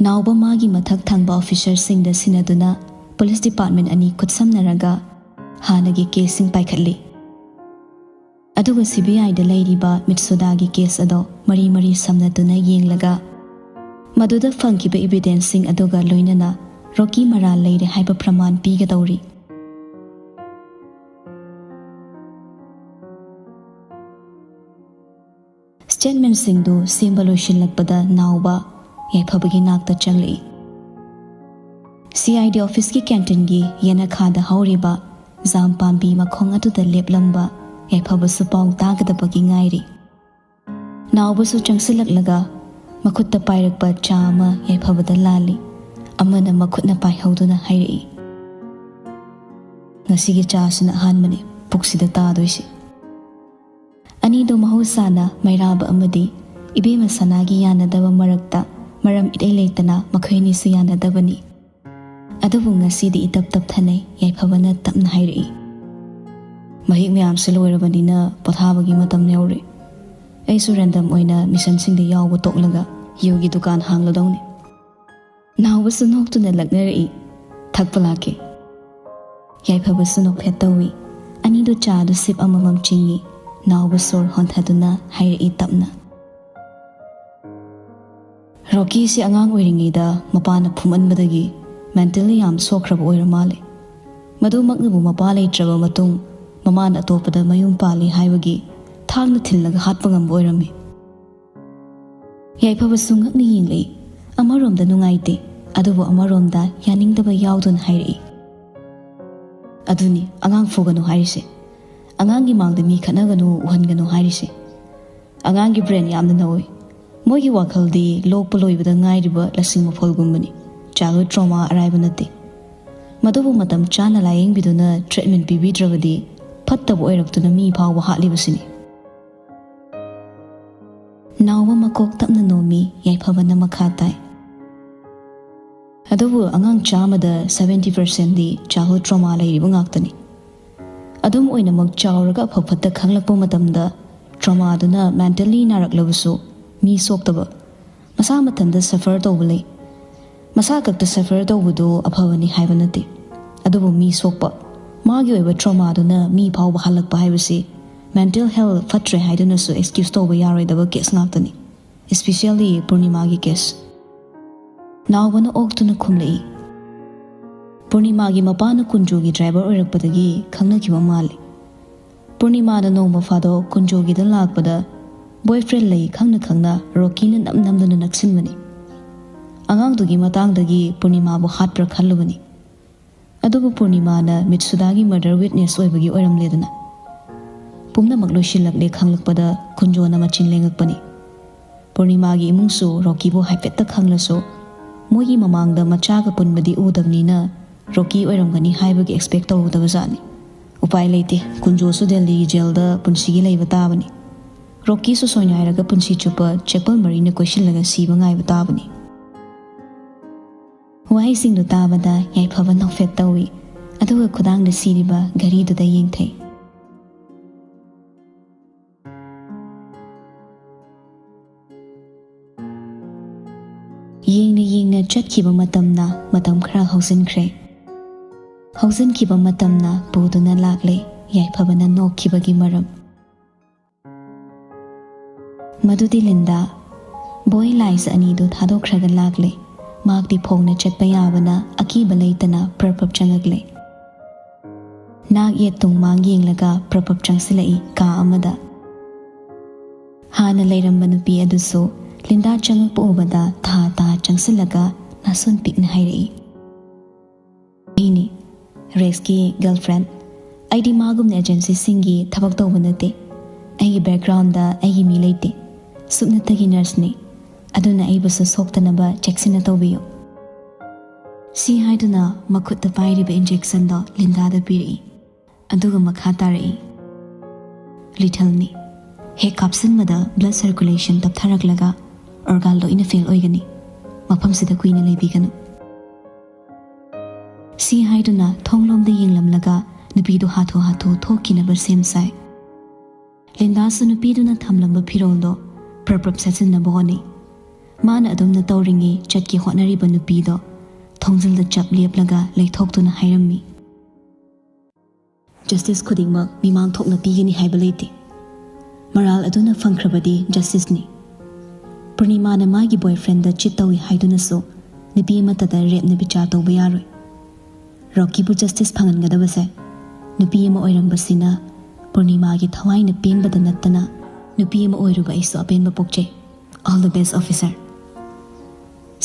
ꯅꯥꯎꯕ ꯃꯥꯒꯤ ꯃꯊꯛ ꯊꯪꯕ ꯑꯣꯐꯤꯁꯔꯁꯤꯡꯗ ꯁꯤꯟꯅꯗꯨꯅ ꯄꯨꯂꯤꯁ ꯗꯤꯄꯥꯔꯠꯃꯦꯟ ꯑꯅꯤ ꯈꯨꯠꯁꯝꯅꯔꯒ ꯍꯥꯟꯅꯒꯤ ꯀꯦꯁꯁꯤꯡ ꯄꯥꯏꯈꯠꯂꯤ꯫ ꯑꯗꯨꯒ ꯁꯤ ꯕꯤ ꯑꯥꯏꯗ ꯂꯩꯔꯤꯕ ꯃꯤꯠꯁꯨꯗꯥꯒꯤ ꯀꯦꯁ ꯑꯗꯣ ꯃꯔꯤ ꯃꯔꯤ ꯁꯝꯅꯗꯨꯅ ꯌꯦꯡꯂꯒ ꯃꯗꯨꯗ ꯐꯪꯈꯤꯕ ꯏꯕꯤꯗꯦꯟꯁꯁꯤꯡ ꯑꯗꯨꯒ ꯂꯣꯏꯅꯅ ꯔꯣꯀꯤ ꯃꯔꯥꯜ ꯂꯩꯔꯦ ꯍꯥꯏꯕ ꯄ꯭ꯔꯃꯥꯟ ꯄꯤꯒꯗꯧꯔꯤ꯫ ꯁ꯭ꯇꯦꯠꯃꯦꯟꯁꯤꯡꯗꯨ ꯁꯦꯝꯕ ꯂꯣꯏꯁꯤꯜꯂꯛꯄꯗ ꯅꯥꯎꯕ ꯌꯥꯏꯐꯕꯒꯤ ꯅꯥꯛꯇ ꯆꯪꯂꯛꯏ꯫ ꯁꯤ ꯑꯥꯏ ꯗꯤ ꯑꯣꯐꯤꯁꯀꯤ ꯀꯦꯟꯇꯤꯟꯒꯤ ꯌꯦꯅꯈꯥꯗ ꯍꯧꯔꯤꯕ ꯖꯥꯝ ꯄꯥꯝꯕꯤ ꯃꯈꯣꯡ ꯑꯗꯨꯗ ꯂꯦꯞꯂꯝꯕ ꯌꯥꯏꯐꯕꯁꯨ ꯄꯥꯎ ꯇꯥꯒꯗꯕꯒꯤ ꯉꯥꯏꯔꯤ꯫ ꯅꯥꯎꯕꯁꯨ ꯆꯪꯁꯤꯜꯂꯛꯂꯒ ꯃꯈꯨꯠꯇ ꯄꯥꯏꯔꯛꯄ ꯆꯥ ꯑꯃ ꯌꯥꯏꯐꯕꯗ ꯂꯥꯜꯂꯤ꯫ ꯑꯃꯅ ꯃꯈꯨꯠꯅ ꯄꯥꯏꯍꯧꯗꯨꯅ ꯍꯥꯏꯔꯛꯏ, "ꯉꯁꯤꯒꯤ ꯆꯥꯁꯤꯅ ꯑꯍꯥꯟꯕꯅꯤ ꯄꯨꯛꯁꯤꯗ ꯇꯥꯗꯣꯏꯁꯤ"꯫ ꯑꯅꯤꯗꯣ ꯃꯍꯧꯁꯥꯅ ꯃꯩꯔꯥꯕ ꯑꯃꯗꯤ ꯏꯕꯦꯝꯃ ꯁꯅꯥꯒꯤ ꯌꯥꯅꯗꯕ ꯃꯔꯛꯇ ꯃꯔꯝ ꯏꯔꯩ ꯂꯩꯇꯅ ꯃꯈꯣꯏ ꯑꯅꯤꯁꯨ ꯌꯥꯅꯗꯕꯅꯤ꯫ ꯑꯗꯨꯕꯨ ꯉꯁꯤꯗꯤ ꯏꯇꯞ ꯇꯞꯊꯅꯩ, ꯌꯥꯏꯐꯕꯅ ꯇꯞꯅ ꯍꯥꯏꯔꯛꯏ꯫ "ꯃꯍꯤꯛ ꯃꯌꯥꯝꯁꯦ ꯂꯣꯏꯔꯕꯅꯤꯅ ꯄꯣꯊꯥꯕꯒꯤ ꯃꯇꯝ ꯌꯧꯔꯦ꯫ ꯑꯩꯁꯨ ꯔꯦꯟꯗꯝ ꯑꯣꯏꯅ ꯃꯤꯁꯟꯁꯤꯡꯗ ꯌꯥꯎꯕ ꯇꯣꯛꯂꯒ ꯌꯨꯒꯤ ꯗꯨꯀꯥꯟ ꯍꯥꯡꯂꯗꯧꯅꯤ"꯫ ꯅꯥꯎꯕꯁꯨ ꯅꯣꯛꯇꯨꯅ ꯂꯛꯅꯔꯛꯏ, "ꯊꯛꯄ ꯂꯥꯛꯀꯦ"꯫ ꯌꯥꯏꯐꯕꯁꯨ ꯅꯣꯛꯐꯦꯠ ꯇꯧꯏ꯫ ꯑꯅꯤꯗꯨ ꯆꯥꯗꯨ ꯁꯤꯞ ꯑꯃꯃꯝ ꯆꯤꯡꯏ꯫ ꯅꯥꯎꯕ ꯁꯣꯔ ꯍꯣꯟꯊꯗꯨꯅ ꯍꯥꯏꯔꯛꯏ ꯇꯞꯅ, "ꯔꯣꯀꯤꯁꯤ ꯑꯉꯥꯡ ꯑꯣꯏꯔꯤꯉꯩꯗ ꯃꯄꯥꯅ ꯐꯨꯃꯟꯕꯗꯒꯤ ꯃꯦꯟꯇꯦꯜꯂꯤ ꯌꯥꯝ ꯁꯣꯛꯈ꯭ꯔꯕ ꯑꯣꯏꯔ ꯃꯥꯜꯂꯦ꯫ ꯃꯗꯨꯃꯛꯅꯕꯨ ꯃꯄꯥ ꯂꯩꯇ꯭ꯔꯕ ꯃꯇꯨꯡ ꯃꯃꯥꯅ ꯑꯇꯣꯞꯄꯗ ꯃꯌꯨꯝ ꯄꯥꯜꯂꯤ ꯍꯥꯏꯕꯒꯤ ꯊꯥꯡꯅ ꯊꯤꯜꯂꯒ ꯍꯥꯠꯄ ꯉꯝꯕ ꯑꯣꯏꯔꯝꯃꯤ"꯫ ꯌꯥꯏꯐꯕꯁꯨ ꯉꯛꯅ ꯌꯦꯡꯂꯛꯏ꯫ ꯑꯃꯔꯣꯝꯗ ꯅꯨꯡꯉꯥꯏꯇꯦ, ꯑꯗꯨꯕꯨ ꯑꯃꯔꯣꯝꯗ ꯌꯥꯅꯤꯡꯗꯕ ꯌꯥꯎꯗꯨꯅ ꯍꯥꯏꯔꯛꯏ, "ꯑꯗꯨꯅꯤ ꯑꯉꯥꯡ ꯐꯨꯒꯅꯨ ꯍꯥꯏꯔꯤꯁꯦ, ꯑꯉꯥꯡꯒꯤ ꯃꯥꯡꯗ ꯃꯤ ꯈꯠꯅꯒꯅꯨ, ꯎꯍꯟꯒꯅꯨ ꯍꯥꯏꯔꯤꯁꯦ꯫ ꯑꯉꯥꯡꯒꯤ ꯕ꯭ꯔꯦꯟ ꯌꯥꯝꯅ ꯅꯧꯏ꯫ ꯃꯣꯏꯒꯤ ꯋꯥꯈꯜꯗꯤ ꯂꯣꯛꯄ ꯂꯣꯏꯕꯗ ꯉꯥꯏꯔꯤꯕ ꯂꯁꯤꯡ ꯃꯐꯣꯜꯒꯨꯝꯕꯅꯤ꯫ ꯆꯥꯏꯜꯍꯨꯗ ꯇ꯭ꯔꯣꯃꯥ ꯑꯔꯥꯏꯕ ꯅꯠꯇꯦ꯫ ꯃꯗꯨꯕꯨ ꯃꯇꯝ ꯆꯥꯅ ꯂꯥꯌꯦꯡꯕꯤꯗꯨꯅ ꯇ꯭ꯔꯤꯠꯃꯦꯟ ꯄꯤꯕꯤꯗ꯭ꯔꯕꯗꯤ ꯐꯠꯇꯕ ꯑꯣꯏꯔꯛꯇꯨꯅ ꯃꯤ ꯐꯥꯎꯕ ꯍꯥꯠꯂꯤꯕꯁꯤꯅꯤ"꯫ ꯅꯥꯎꯕ ꯃꯀꯣꯛ ꯇꯞꯅ ꯅꯣꯝꯃꯤ, ꯌꯥꯏꯐꯕꯅ ꯃꯈꯥ ꯇꯥꯏ, "ꯑꯗꯨꯕꯨ ꯑꯉꯥꯡ ꯆꯥꯝꯃꯗ ꯁꯕꯦꯟꯇꯤ ꯄꯥꯔꯁꯦꯟꯗꯤ ꯆꯥꯏꯜꯍꯨꯗ ꯇ꯭ꯔꯣꯃꯥ ꯂꯩꯔꯤꯕ ꯉꯥꯛꯇꯅꯤ꯫ ꯑꯗꯨꯝ ꯑꯣꯏꯅꯃꯛ ꯆꯥꯎꯔꯒ ꯑꯐ ꯐꯠꯇ ꯈꯪꯂꯛꯄ ꯃꯇꯝꯗ ꯇ꯭ꯔꯣꯃꯥꯗꯨꯅ ꯃꯦꯟꯇꯦꯜꯂꯤ ꯅꯥꯔꯛꯂꯕꯁꯨ ꯃꯤ ꯁꯣꯛꯇꯕ, ꯃꯁꯥ ꯃꯊꯟꯇ ꯁꯐꯔ ꯇꯧꯕ ꯂꯩ꯫ ꯃꯁꯥ ꯈꯛꯇ ꯁꯐꯔ ꯇꯧꯕꯗꯨ ꯑꯐꯕꯅꯤ ꯍꯥꯏꯕ ꯅꯠꯇꯦ, ꯑꯗꯨꯕꯨ ꯃꯤ ꯁꯣꯛꯄ, ꯃꯥꯒꯤ ꯑꯣꯏꯕ ꯇ꯭ꯔꯣꯃꯥꯗꯨꯅ ꯃꯤ ꯐꯥꯎꯕ ꯍꯜꯂꯛꯄ ꯍꯥꯏꯕꯁꯤ ꯃꯦꯟꯇꯦꯜ ꯍꯦꯜꯊ ꯐꯠꯇ꯭ꯔꯦ ꯍꯥꯏꯗꯨꯅꯁꯨ ꯑꯦꯛꯁꯀ꯭ꯌꯨꯁ ꯇꯧꯕ ꯌꯥꯔꯣꯏꯗꯕ ꯀꯦꯁ ꯉꯥꯛꯇꯅꯤ, especially ꯄꯨꯔꯅꯤꯃꯥꯒꯤ ꯀꯦꯁ"꯫ ꯅꯥꯎꯕꯅ ꯑꯣꯛꯇꯨꯅ ꯈꯨꯝꯂꯛꯏ, ꯄꯨꯔꯅꯤꯃꯥꯒꯤ ꯃꯄꯥꯅ ꯀꯨꯟꯖꯣꯒꯤ ꯗ꯭ꯔꯥꯏꯚꯔ ꯑꯣꯏꯔꯛꯄꯗꯒꯤ ꯈꯪꯅꯈꯤꯕ ꯃꯥꯜꯂꯤ꯫ ꯄꯨꯔꯅꯤꯃꯥꯅ ꯅꯣꯡꯃ ꯐꯥꯗꯣꯛ ꯀꯨꯟꯖꯣꯒꯤꯗ ꯂꯥꯛꯄꯗ ꯕꯣꯏ ꯐ꯭ꯔꯦꯟ ꯂꯩ ꯈꯪꯅ ꯈꯪꯅ ꯔꯣꯀꯤꯅ ꯅꯝ ꯅꯝꯗꯨꯅ ꯅꯛꯁꯤꯟꯕꯅꯤ꯫ ꯑꯉꯥꯡꯗꯨꯒꯤ ꯃꯇꯥꯡꯗꯒꯤ ꯄꯨꯔꯅꯤꯃꯥꯕꯨ ꯍꯥꯠꯄ꯭ꯔꯥ ꯈꯜꯂꯨꯕꯅꯤ꯫ ꯑꯗꯨꯕꯨ ꯄꯨꯔꯅꯤꯃꯥꯅ ꯃꯤꯠꯁꯨꯗꯥꯒꯤ ꯃꯔꯗꯔ ꯋꯤꯠꯅꯦꯁ ꯑꯣꯏꯕꯒꯤ ꯑꯣꯏꯔꯝꯂꯦꯗꯅ꯫ ꯄꯨꯝꯅꯃꯛ ꯂꯣꯏꯁꯤꯜꯂꯛꯂꯦ ꯈꯪꯂꯛꯄꯗ ꯀꯨꯟꯖꯣꯅ ꯃꯆꯤꯟ ꯂꯦꯡꯉꯛꯄꯅꯤ꯫ ꯄꯨꯔꯅꯤꯃꯥꯒꯤ ꯏꯃꯨꯡꯁꯨ ꯔꯣꯀꯤꯕꯨ ꯍꯥꯏꯐꯦꯠꯇ ꯈꯪꯂꯁꯨ ꯃꯣꯏꯒꯤ ꯃꯃꯥꯡꯗ ꯃꯆꯥꯒ ꯄꯨꯟꯕꯗꯤ ꯎꯗꯕꯅꯤꯅ ꯔꯣꯀꯤ ꯑꯣꯏꯔꯝꯒꯅꯤ ꯍꯥꯏꯕꯒꯤ ꯑꯦꯛꯁꯄꯦꯛ ꯇꯧꯔꯨꯗꯕꯖꯥꯠꯅꯤ꯫ ꯎꯄꯥꯏ ꯂꯩꯇꯦ, ꯀꯨꯟꯖꯣꯁꯨ ꯗꯦꯜꯂꯤꯒꯤ ꯖꯦꯜꯗ ꯄꯨꯟꯁꯤꯒꯤ ꯂꯩꯕ ꯇꯥꯕꯅꯤ꯫ ꯔꯣꯀꯤꯁꯨ ꯁꯣꯏꯅꯥꯏꯔꯒ ꯄꯨꯟꯁꯤ ꯆꯨꯞꯄ ꯆꯦꯄꯜ ꯃꯔꯤꯅ ꯀꯣꯏꯁꯤꯜꯂꯒ ꯁꯤꯕ ꯉꯥꯏꯕ ꯇꯥꯕꯅꯤ꯫ ꯋꯥꯍꯩꯁꯤꯡꯗꯨ ꯇꯥꯕꯗ ꯌꯥꯏꯐꯕ ꯅꯣꯛꯐꯦꯠ ꯇꯧꯏ, ꯑꯗꯨꯒ ꯈꯨꯗꯥꯡꯗ ꯁꯤꯔꯤꯕ ꯘꯔꯤꯗꯨꯗ ꯌꯦꯡꯊꯩ꯫ ꯌꯦꯡꯅ ꯌꯦꯡꯅ ꯆꯠꯈꯤꯕ ꯃꯇꯝꯅ ꯃꯇꯝ ꯈꯔ ꯍꯧꯖꯤꯟꯈ꯭ꯔꯦ꯫ ꯍꯧꯖꯤꯟꯈꯤꯕ ꯃꯇꯝꯅ ꯄꯨꯗꯨꯅ ꯂꯥꯛꯂꯦ ꯌꯥꯏꯐꯕꯅ ꯅꯣꯛꯈꯤꯕꯒꯤ ꯃꯔꯝ꯫ ꯃꯗꯨꯗꯤ ꯂꯤꯟꯗꯥ, ꯕꯣꯏ ꯂꯥꯏꯁ ꯑꯅꯤꯗꯨ ꯊꯥꯗꯣꯛꯈ꯭ꯔꯒ ꯂꯥꯛꯂꯦ꯫ ꯃꯍꯥꯛꯇꯤ ꯐꯣꯡꯅ ꯆꯠꯄ ꯌꯥꯕꯅ ꯑꯀꯤꯕ ꯂꯩꯇꯅ ꯄ꯭ꯔꯞ ꯄ꯭ꯔꯞ ꯆꯪꯉꯛꯂꯦ꯫ ꯅꯥꯛ ꯌꯦꯠ ꯇꯨꯡ ꯃꯥꯡ ꯌꯦꯡꯂꯒ ꯄ꯭ꯔꯞ ꯄ꯭ꯔꯞ ꯆꯪꯁꯤꯜꯂꯛꯏ ꯀꯥ ꯑꯃꯗ꯫ ꯍꯥꯟꯅ ꯂꯩꯔꯝꯕ ꯅꯨꯄꯤ ꯑꯗꯨꯁꯨ ꯂꯤꯟꯗꯥ ꯆꯪꯉꯛꯄ ꯎꯕꯗ ꯊꯥ ꯊꯥ ꯆꯪꯁꯤꯜꯂꯒ ꯅꯥꯁꯣꯟ ꯄꯤꯛꯅ ꯍꯥꯏꯔꯛꯏ, "ꯑꯩꯅꯤ, ꯔꯦꯛꯁꯀꯤ ꯒꯔꯜꯐ꯭ꯔꯦꯟ꯫ ꯑꯩꯗꯤ ꯃꯥꯒꯨꯝꯅ ꯑꯦꯖꯦꯟꯁꯤꯁꯤꯡꯒꯤ ꯊꯕꯛ ꯇꯧꯕ ꯅꯠꯇꯦ꯫ ꯑꯩꯒꯤ ꯕꯦꯛꯒ꯭ꯔꯥꯎꯟꯗ ꯑꯩꯒꯤ ꯃꯤ ꯂꯩꯇꯦ꯫ ꯁꯨꯞꯅꯇꯒꯤ ꯅꯔꯁꯅꯤ꯫ ꯑꯗꯨꯅ ꯑꯩꯕꯨꯁꯨ ꯁꯣꯛꯇꯅꯕ ꯆꯦꯛꯁꯤꯟꯅ ꯇꯧꯕꯤꯌꯨ"꯫ ꯁꯤ ꯍꯥꯏꯗꯨꯅ ꯃꯈꯨꯠꯇ ꯄꯥꯏꯔꯤꯕ ꯏꯟꯖꯦꯛꯁꯟꯗꯣ ꯂꯤꯟꯗꯥꯗ ꯄꯤꯔꯛꯏ꯫ ꯑꯗꯨꯒ ꯃꯈꯥ ꯇꯥꯔꯛꯏ, "ꯂꯤꯊꯜꯅꯤ꯫ ꯍꯦꯛ ꯀꯥꯞꯁꯤꯟꯕꯗ ꯕ꯭ꯂꯗ ꯁꯔꯀꯨꯂꯦꯁꯟ ꯇꯞꯊꯔꯛꯂꯒ ꯑꯣꯔꯒꯥꯟ ꯂꯣꯏꯅ ꯐꯦꯜ ꯑꯣꯏꯒꯅꯤ꯫ ꯃꯐꯝꯁꯤꯗ ꯀꯨꯏꯅ ꯂꯩꯕꯤꯒꯅꯨ"꯫ ꯁꯤ ꯍꯥꯏꯗꯨꯅ ꯊꯣꯡꯂꯣꯝꯗ ꯌꯦꯡꯂꯝꯂꯒ ꯅꯨꯄꯤꯗꯨ ꯍꯥꯊꯨ ꯍꯥꯊꯨ ꯊꯣꯛꯈꯤꯅꯕ ꯁꯦꯝ ꯁꯥꯏ꯫ ꯂꯤꯟꯗꯥꯁꯨ ꯅꯨꯄꯤꯗꯨꯅ ꯊꯝꯂꯝꯕ ꯐꯤꯔꯣꯜꯗꯣ ꯄ꯭ꯔꯞ ꯄ꯭ꯔꯞ ꯁꯦꯠꯆꯤꯟꯅꯕ ꯍꯣꯠꯅꯩ꯫ ꯃꯥꯅ ꯑꯗꯨꯝꯅ ꯇꯧꯔꯤꯉꯩ ꯆꯠꯀꯦ ꯍꯣꯠꯅꯔꯤꯕ ꯅꯨꯄꯤꯗꯣ ꯊꯣꯡꯖꯤꯜꯗ ꯆꯞ ꯂꯦꯞꯂꯒ ꯂꯩꯊꯣꯛꯇꯨꯅ ꯍꯥꯏꯔꯝꯃꯤ, "ꯖꯁꯇꯤꯁ ꯈꯨꯗꯤꯡꯃꯛ ꯃꯤꯃꯥꯡ ꯊꯣꯛꯅ ꯄꯤꯒꯅꯤ ꯍꯥꯏꯕ ꯂꯩꯇꯦ꯫ ꯃꯔꯥꯜ ꯑꯗꯨꯅ ꯐꯪꯈ꯭ꯔꯕꯗꯤ ꯖꯁꯇꯤꯁꯅꯤ꯫ ꯄꯨꯔꯅꯤꯃꯥꯅ ꯃꯥꯒꯤ ꯕꯣꯏꯐ꯭ꯔꯦꯟꯗ ꯆꯤꯠ ꯇꯧꯏ ꯍꯥꯏꯗꯨꯅꯁꯨ ꯅꯨꯄꯤ ꯑꯃꯠꯇꯗ ꯔꯦꯞꯅ ꯕꯤꯆꯥꯔ ꯇꯧꯕ ꯌꯥꯔꯣꯏ"꯫ ꯔꯣꯀꯤꯕꯨ ꯖꯁꯇꯤꯁ ꯐꯪꯍꯟꯒꯗꯕꯁꯦ ꯅꯨꯄꯤ ꯑꯃ ꯑꯣꯏꯔꯝꯕꯁꯤꯅ ꯄꯨꯔꯅꯤꯃꯥꯒꯤ ꯊꯋꯥꯏꯅ ꯄꯦꯟꯕꯗ ꯅꯠꯇꯅ ꯅꯨꯄꯤ ꯑꯃ ꯑꯣꯏꯔꯨꯕ ꯑꯩꯁꯨ ꯑꯄꯦꯟꯕ ꯄꯣꯛꯆꯩ꯫ All the best, officer꯫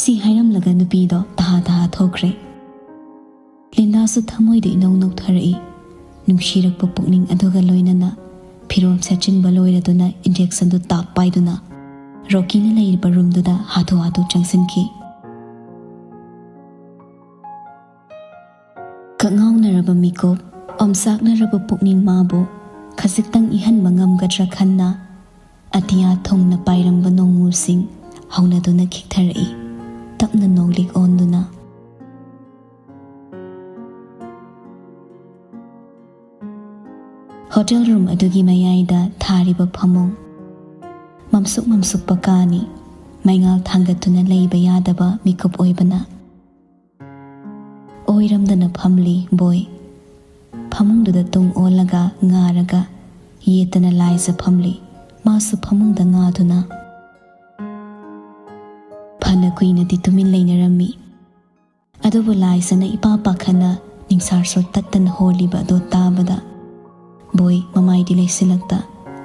ꯁꯤ ꯍꯥꯏꯔꯝꯂꯒ ꯅꯨꯄꯤꯗꯣ ꯇꯍꯥ ꯇꯍꯥ ꯊꯣꯛꯈ꯭ꯔꯦ꯫ ꯂꯤꯟꯗꯥꯁꯨ ꯊꯃꯣꯏꯗ ꯏꯅꯧ ꯅꯧꯊꯔꯛꯏ꯫ ꯅꯨꯡꯁꯤꯔꯛꯄ ꯄꯨꯛꯅꯤꯡ ꯑꯗꯨꯒ ꯂꯣꯏꯅꯅ ꯐꯤꯔꯣꯜ ꯁꯦꯠꯆꯤꯟꯕ ꯂꯣꯏꯔꯗꯨꯅ ꯏꯟꯖꯦꯛꯁꯟꯗꯨ ꯇꯥꯞ ꯄꯥꯏꯗꯨꯅ ꯔꯣꯀꯤꯅ ꯂꯩꯔꯤꯕ ꯔꯨꯝꯗꯨꯗ ꯍꯥꯊꯨ ꯍꯥꯊꯨ ꯆꯪꯁꯤꯟꯈꯤ꯫ ꯀꯛꯉꯥꯎꯅꯔꯕ ꯃꯤꯀꯨꯞ, ꯑꯣꯝꯆꯥꯛꯅꯔꯕ ꯄꯨꯛꯅꯤꯡ ꯃꯥꯕꯨ ꯈꯖꯤꯛꯇꯪ ꯏꯍꯟꯕ ꯉꯝꯒꯗ꯭ꯔꯥ ꯈꯟꯅ ꯑꯇꯤꯌꯥ ꯊꯨꯡꯅ ꯄꯥꯏꯔꯝꯕ ꯅꯣꯡꯃꯨꯁꯤꯡ ꯍꯧꯅꯗꯨꯅ ꯈꯤꯛꯊꯔꯛꯏ, ꯇꯞꯅ ꯅꯣꯡꯂꯤꯛ ꯑꯣꯟꯗꯨꯅ꯫ ꯍꯣꯇꯦꯜ ꯔꯨꯝ ꯑꯗꯨꯒꯤ ꯃꯌꯥꯏꯗ ꯊꯥꯔꯤꯕ ꯐꯃꯨꯡ꯫ ꯃꯝꯁꯨꯛ ꯃꯝꯁꯨꯛꯄ ꯀꯥꯅꯤ, ꯃꯩꯉꯥꯜ ꯊꯥꯡꯒꯠꯇꯨꯅ ꯂꯩꯕ ꯌꯥꯗꯕ ꯃꯤꯀꯨꯞ ꯑꯣꯏꯕꯅ꯫ ꯑꯣꯏꯔꯝꯗꯅ ꯐꯝꯂꯤ ꯕꯣꯏ꯫ ꯐꯃꯨꯡꯗꯨꯗ ꯇꯨꯡ ꯑꯣꯜꯂꯒ ꯉꯥꯔꯒ ꯌꯦꯠꯇꯅ ꯂꯥꯏꯖ ꯐꯝꯂꯤ꯫ ꯃꯥꯁꯨ ꯐꯃꯨꯡꯗ ꯉꯥꯗꯨꯅ꯫ ꯐꯅ ꯀꯨꯏꯅꯗꯤ ꯇꯨꯃꯤꯟ ꯂꯩꯅꯔꯝꯃꯤ꯫ ꯑꯗꯨꯕꯨ ꯂꯥꯏꯖꯅ ꯏꯄꯥ ꯄꯥꯈꯠꯅ ꯅꯤꯡꯁꯥꯔꯁꯨ ꯇꯠꯇꯅ ꯍꯣꯜꯂꯤꯕ ꯑꯗꯨ ꯇꯥꯕꯗ ꯕꯣꯏ ꯃꯃꯥꯏꯗꯤ ꯂꯩꯁꯤꯜꯂꯛꯇ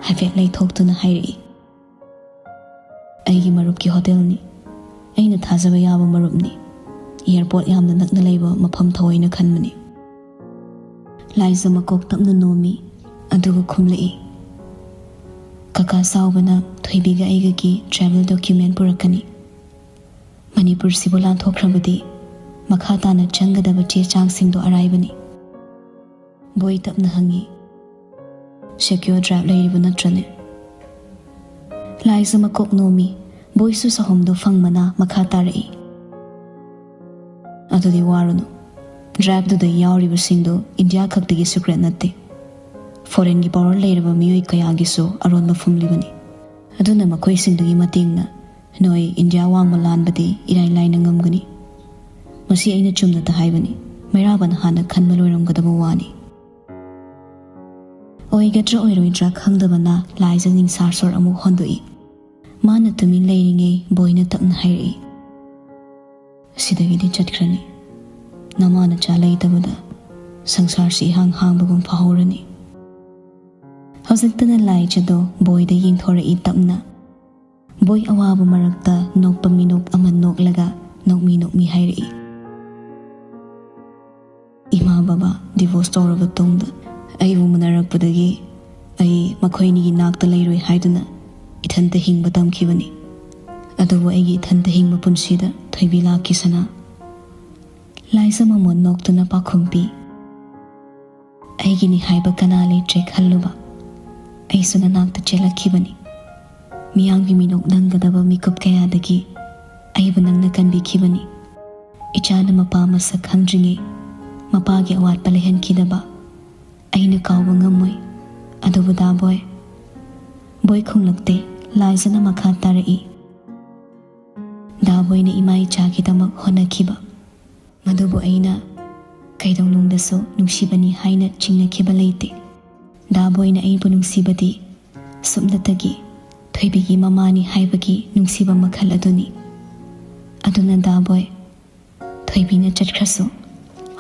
ꯍꯥꯏꯐꯦꯠ ꯂꯩꯊꯣꯛꯇꯨꯅ ꯍꯥꯏꯔꯛꯏ, "ꯑꯩꯒꯤ ꯃꯔꯨꯞꯀꯤ ꯍꯣꯇꯦꯜꯅꯤ꯫ ꯑꯩꯅ ꯊꯥꯖꯕ ꯌꯥꯕ ꯃꯔꯨꯞꯅꯤ꯫ ꯑꯦꯌꯔꯄꯣꯔꯠ ꯌꯥꯝꯅ ꯅꯛꯅ ꯂꯩꯕ ꯃꯐꯝ ꯊꯑꯣꯏꯅ ꯈꯟꯕꯅꯤ꯫" ꯂꯥꯏꯖ ꯃꯀꯣꯛ ꯇꯞꯅ ꯅꯣꯝꯃꯤ, ꯑꯗꯨꯒ ꯈꯨꯝꯂꯛꯏ, "ꯀꯀꯥ ꯆꯥꯎꯕꯅ ꯊꯣꯏꯕꯤꯒ ꯑꯩꯒꯒꯤ ꯇ꯭ꯔꯥꯚꯦꯜ ꯗꯣꯀ꯭ꯌꯨꯃꯦꯟ ꯄꯨꯔꯛꯀꯅꯤ꯫ ꯃꯅꯤꯄꯨꯔꯁꯤꯕꯨ ꯂꯥꯟꯊꯣꯛꯈ꯭ꯔꯕꯗꯤ ꯃꯈꯥ ꯇꯥꯅ ꯆꯪꯒꯗꯕ ꯆꯦ ꯆꯥꯡꯁꯤꯡꯗꯣ ꯑꯔꯥꯏꯕꯅꯤ꯫" ꯕꯣꯏ ꯇꯞꯅ ꯍꯪꯉꯤ, "ꯁꯦꯀ꯭ꯌꯣꯔ ꯗ꯭ꯔꯥꯏꯚ ꯂꯩꯔꯤꯕ ꯅꯠꯇ꯭ꯔꯅꯦ?" ꯂꯥꯏꯖ ꯃꯀꯣꯛ ꯅꯣꯝꯃꯤ꯫ ꯕꯣꯏꯁꯨ ꯁꯥꯍꯨꯝꯗꯣ ꯐꯪꯕꯅ ꯃꯈꯥ ꯇꯥꯔꯛꯏ, "ꯑꯗꯨꯗꯤ ꯋꯥꯔꯨꯅꯨ꯫ ꯗ꯭ꯔꯥꯏꯚꯇꯨꯗ ꯌꯥꯎꯔꯤꯕꯁꯤꯡꯗꯨ ꯏꯟꯗꯤꯌꯥ ꯈꯛꯇꯒꯤ ꯁꯤꯀ꯭ꯔꯦꯠ ꯅꯠꯇꯦ꯫ ꯐꯣꯔꯦꯟꯒꯤ ꯄꯥꯋꯔ ꯂꯩꯔꯕ ꯃꯤꯑꯣꯏ ꯀꯌꯥꯒꯤꯁꯨ ꯑꯔꯣꯟꯕ ꯐꯨꯝꯂꯤꯕꯅꯤ꯫ ꯑꯗꯨꯅ ꯃꯈꯣꯏꯁꯤꯡꯗꯨꯒꯤ ꯃꯇꯦꯡꯅ ꯅꯣꯏ ꯏꯟꯗꯤꯌꯥ ꯋꯥꯡꯃ ꯂꯥꯟꯕꯗꯤ ꯏꯔꯥꯏ ꯂꯥꯏꯅ ꯉꯝꯒꯅꯤ꯫ ꯃꯁꯤ ꯑꯩꯅ ꯆꯨꯝꯅꯇ ꯍꯥꯏꯕꯅꯤ꯫ ꯃꯩꯔꯥꯕꯅ ꯍꯥꯟꯅ ꯈꯟꯕ ꯂꯣꯏꯔꯝꯒꯗꯕ ꯋꯥꯅꯤ꯫" ꯑꯣꯏꯒꯗ꯭ꯔꯥ ꯑꯣꯏꯔꯣꯏꯗ꯭ꯔꯥ ꯈꯪꯗꯕꯅ ꯂꯥꯏꯖ ꯅꯤꯡꯁꯥ ꯁꯣꯔ ꯑꯃꯨꯛ ꯍꯣꯟꯗꯣꯛꯏ꯫ ꯃꯥꯅ ꯇꯨꯃꯤꯟ ꯂꯩꯔꯤꯉꯩ ꯕꯣꯏꯅ ꯇꯞꯅ ꯍꯥꯏꯔꯛꯏ, "ꯑꯁꯤꯗꯒꯤꯗꯤ ꯆꯠꯈ꯭ꯔꯅꯤ꯫ ꯅꯃꯥ ꯅꯆꯥ ꯂꯩꯇꯕꯗ ꯁꯪꯁꯥꯔꯁꯤ ꯏꯍꯥꯡ ꯍꯥꯡꯕꯒꯨꯝ ꯐꯥꯎꯍꯧꯔꯅꯤ꯫ ꯍꯧꯖꯤꯛꯇꯅ ꯂꯥꯏꯖꯗꯣ ꯕꯣꯏꯗ ꯌꯦꯡꯊꯣꯔꯛꯏ ꯇꯞꯅ꯫ ꯕꯣꯏ ꯑꯋꯥꯕ ꯃꯔꯛꯇ ꯅꯣꯛꯄ ꯃꯤꯅꯣꯛ ꯑꯃ ꯅꯣꯛꯂꯒ ꯅꯣꯛꯃꯤ ꯅꯣꯛꯃꯤ ꯍꯥꯏꯔꯛꯏ, "ꯏꯃꯥ ꯕꯕꯥ divorce ꯇꯧꯔꯕ ꯇꯨꯡꯗ ꯑꯩꯕꯨ ꯃꯨꯟꯅꯔꯛꯄꯗꯒꯤ ꯑꯩ ꯃꯈꯣꯏꯅꯤꯒꯤ ꯅꯥꯛꯇ ꯂꯩꯔꯣꯏ ꯍꯥꯏꯗꯨꯅ ꯏꯊꯟꯇ ꯍꯤꯡꯕ ꯇꯝꯈꯤꯕꯅꯤ꯫ ꯑꯗꯨꯕꯨ ꯑꯩꯒꯤ ꯏꯊꯟꯇ ꯍꯤꯡꯕ ꯄꯨꯟꯁꯤꯗ ꯊꯣꯏꯕꯤ ꯂꯥꯛꯈꯤ ꯁꯅꯥ꯫ ꯂꯥꯏꯖ ꯃꯃꯣꯟ ꯅꯣꯛꯇꯨꯅ ꯄꯥꯎꯈꯨꯝ ꯄꯤ, ꯑꯩꯒꯤꯅꯤ ꯍꯥꯏꯕ ꯀꯅꯥ ꯂꯩꯇ꯭ꯔꯦ ꯈꯜꯂꯨꯕ ꯑꯩꯁꯨ ꯅꯅꯥꯛꯇ ꯆꯦꯜꯂꯛꯈꯤꯕꯅꯤ꯫ ꯃꯤꯌꯥꯝꯒꯤ ꯃꯤꯅꯣꯛ ꯅꯪꯒꯗꯕ ꯃꯤꯀꯨꯞ ꯀꯌꯥꯗꯒꯤ ꯑꯩꯕꯨ ꯅꯪꯅ ꯀꯟꯕꯤꯈꯤꯕꯅꯤ꯫ ꯏꯆꯥꯅ ꯃꯄꯥ ꯃꯁꯛ ꯈꯪꯗ꯭ꯔꯤꯉꯩ ꯃꯄꯥꯒꯤ ꯑꯋꯥꯠꯄ ꯂꯩꯍꯟꯈꯤꯗꯕ ꯑꯩꯅ ꯀꯥꯎꯕ ꯉꯝꯃꯣꯏ꯫ ꯑꯗꯨꯕꯨ ꯗꯥ ꯕꯣꯏ꯫" ꯕꯣꯏ ꯈꯨꯝꯂꯛꯇꯦ꯫ ꯂꯥꯏꯖꯅ ꯃꯈꯥ ꯇꯥꯔꯛꯏ, "ꯗꯥ ꯕꯣꯏꯅ ꯏꯃꯥ ꯏꯆꯥꯒꯤꯗꯃꯛ ꯍꯣꯠꯅꯈꯤꯕ ꯃꯗꯨꯕꯨ ꯑꯩꯅ ꯀꯩꯗꯧꯅꯨꯡꯗꯁꯨ ꯅꯨꯡꯁꯤꯕꯅꯤ ꯍꯥꯏꯅ ꯆꯤꯡꯅꯈꯤꯕ ꯂꯩꯇꯦ꯫ ꯗꯥ ꯕꯣꯏꯅ ꯑꯩꯕꯨ ꯅꯨꯡꯁꯤꯕꯗꯤ ꯁꯨꯞꯅꯇꯒꯤ ꯊꯣꯏꯕꯤꯒꯤ ꯃꯃꯥꯅꯤ ꯍꯥꯏꯕꯒꯤ ꯅꯨꯡꯁꯤꯕ ꯃꯈꯜ ꯑꯗꯨꯅꯤ꯫ ꯑꯗꯨꯅ ꯗꯥ ꯕꯣꯏ, ꯊꯣꯏꯕꯤꯅ ꯆꯠꯈ꯭ꯔꯁꯨ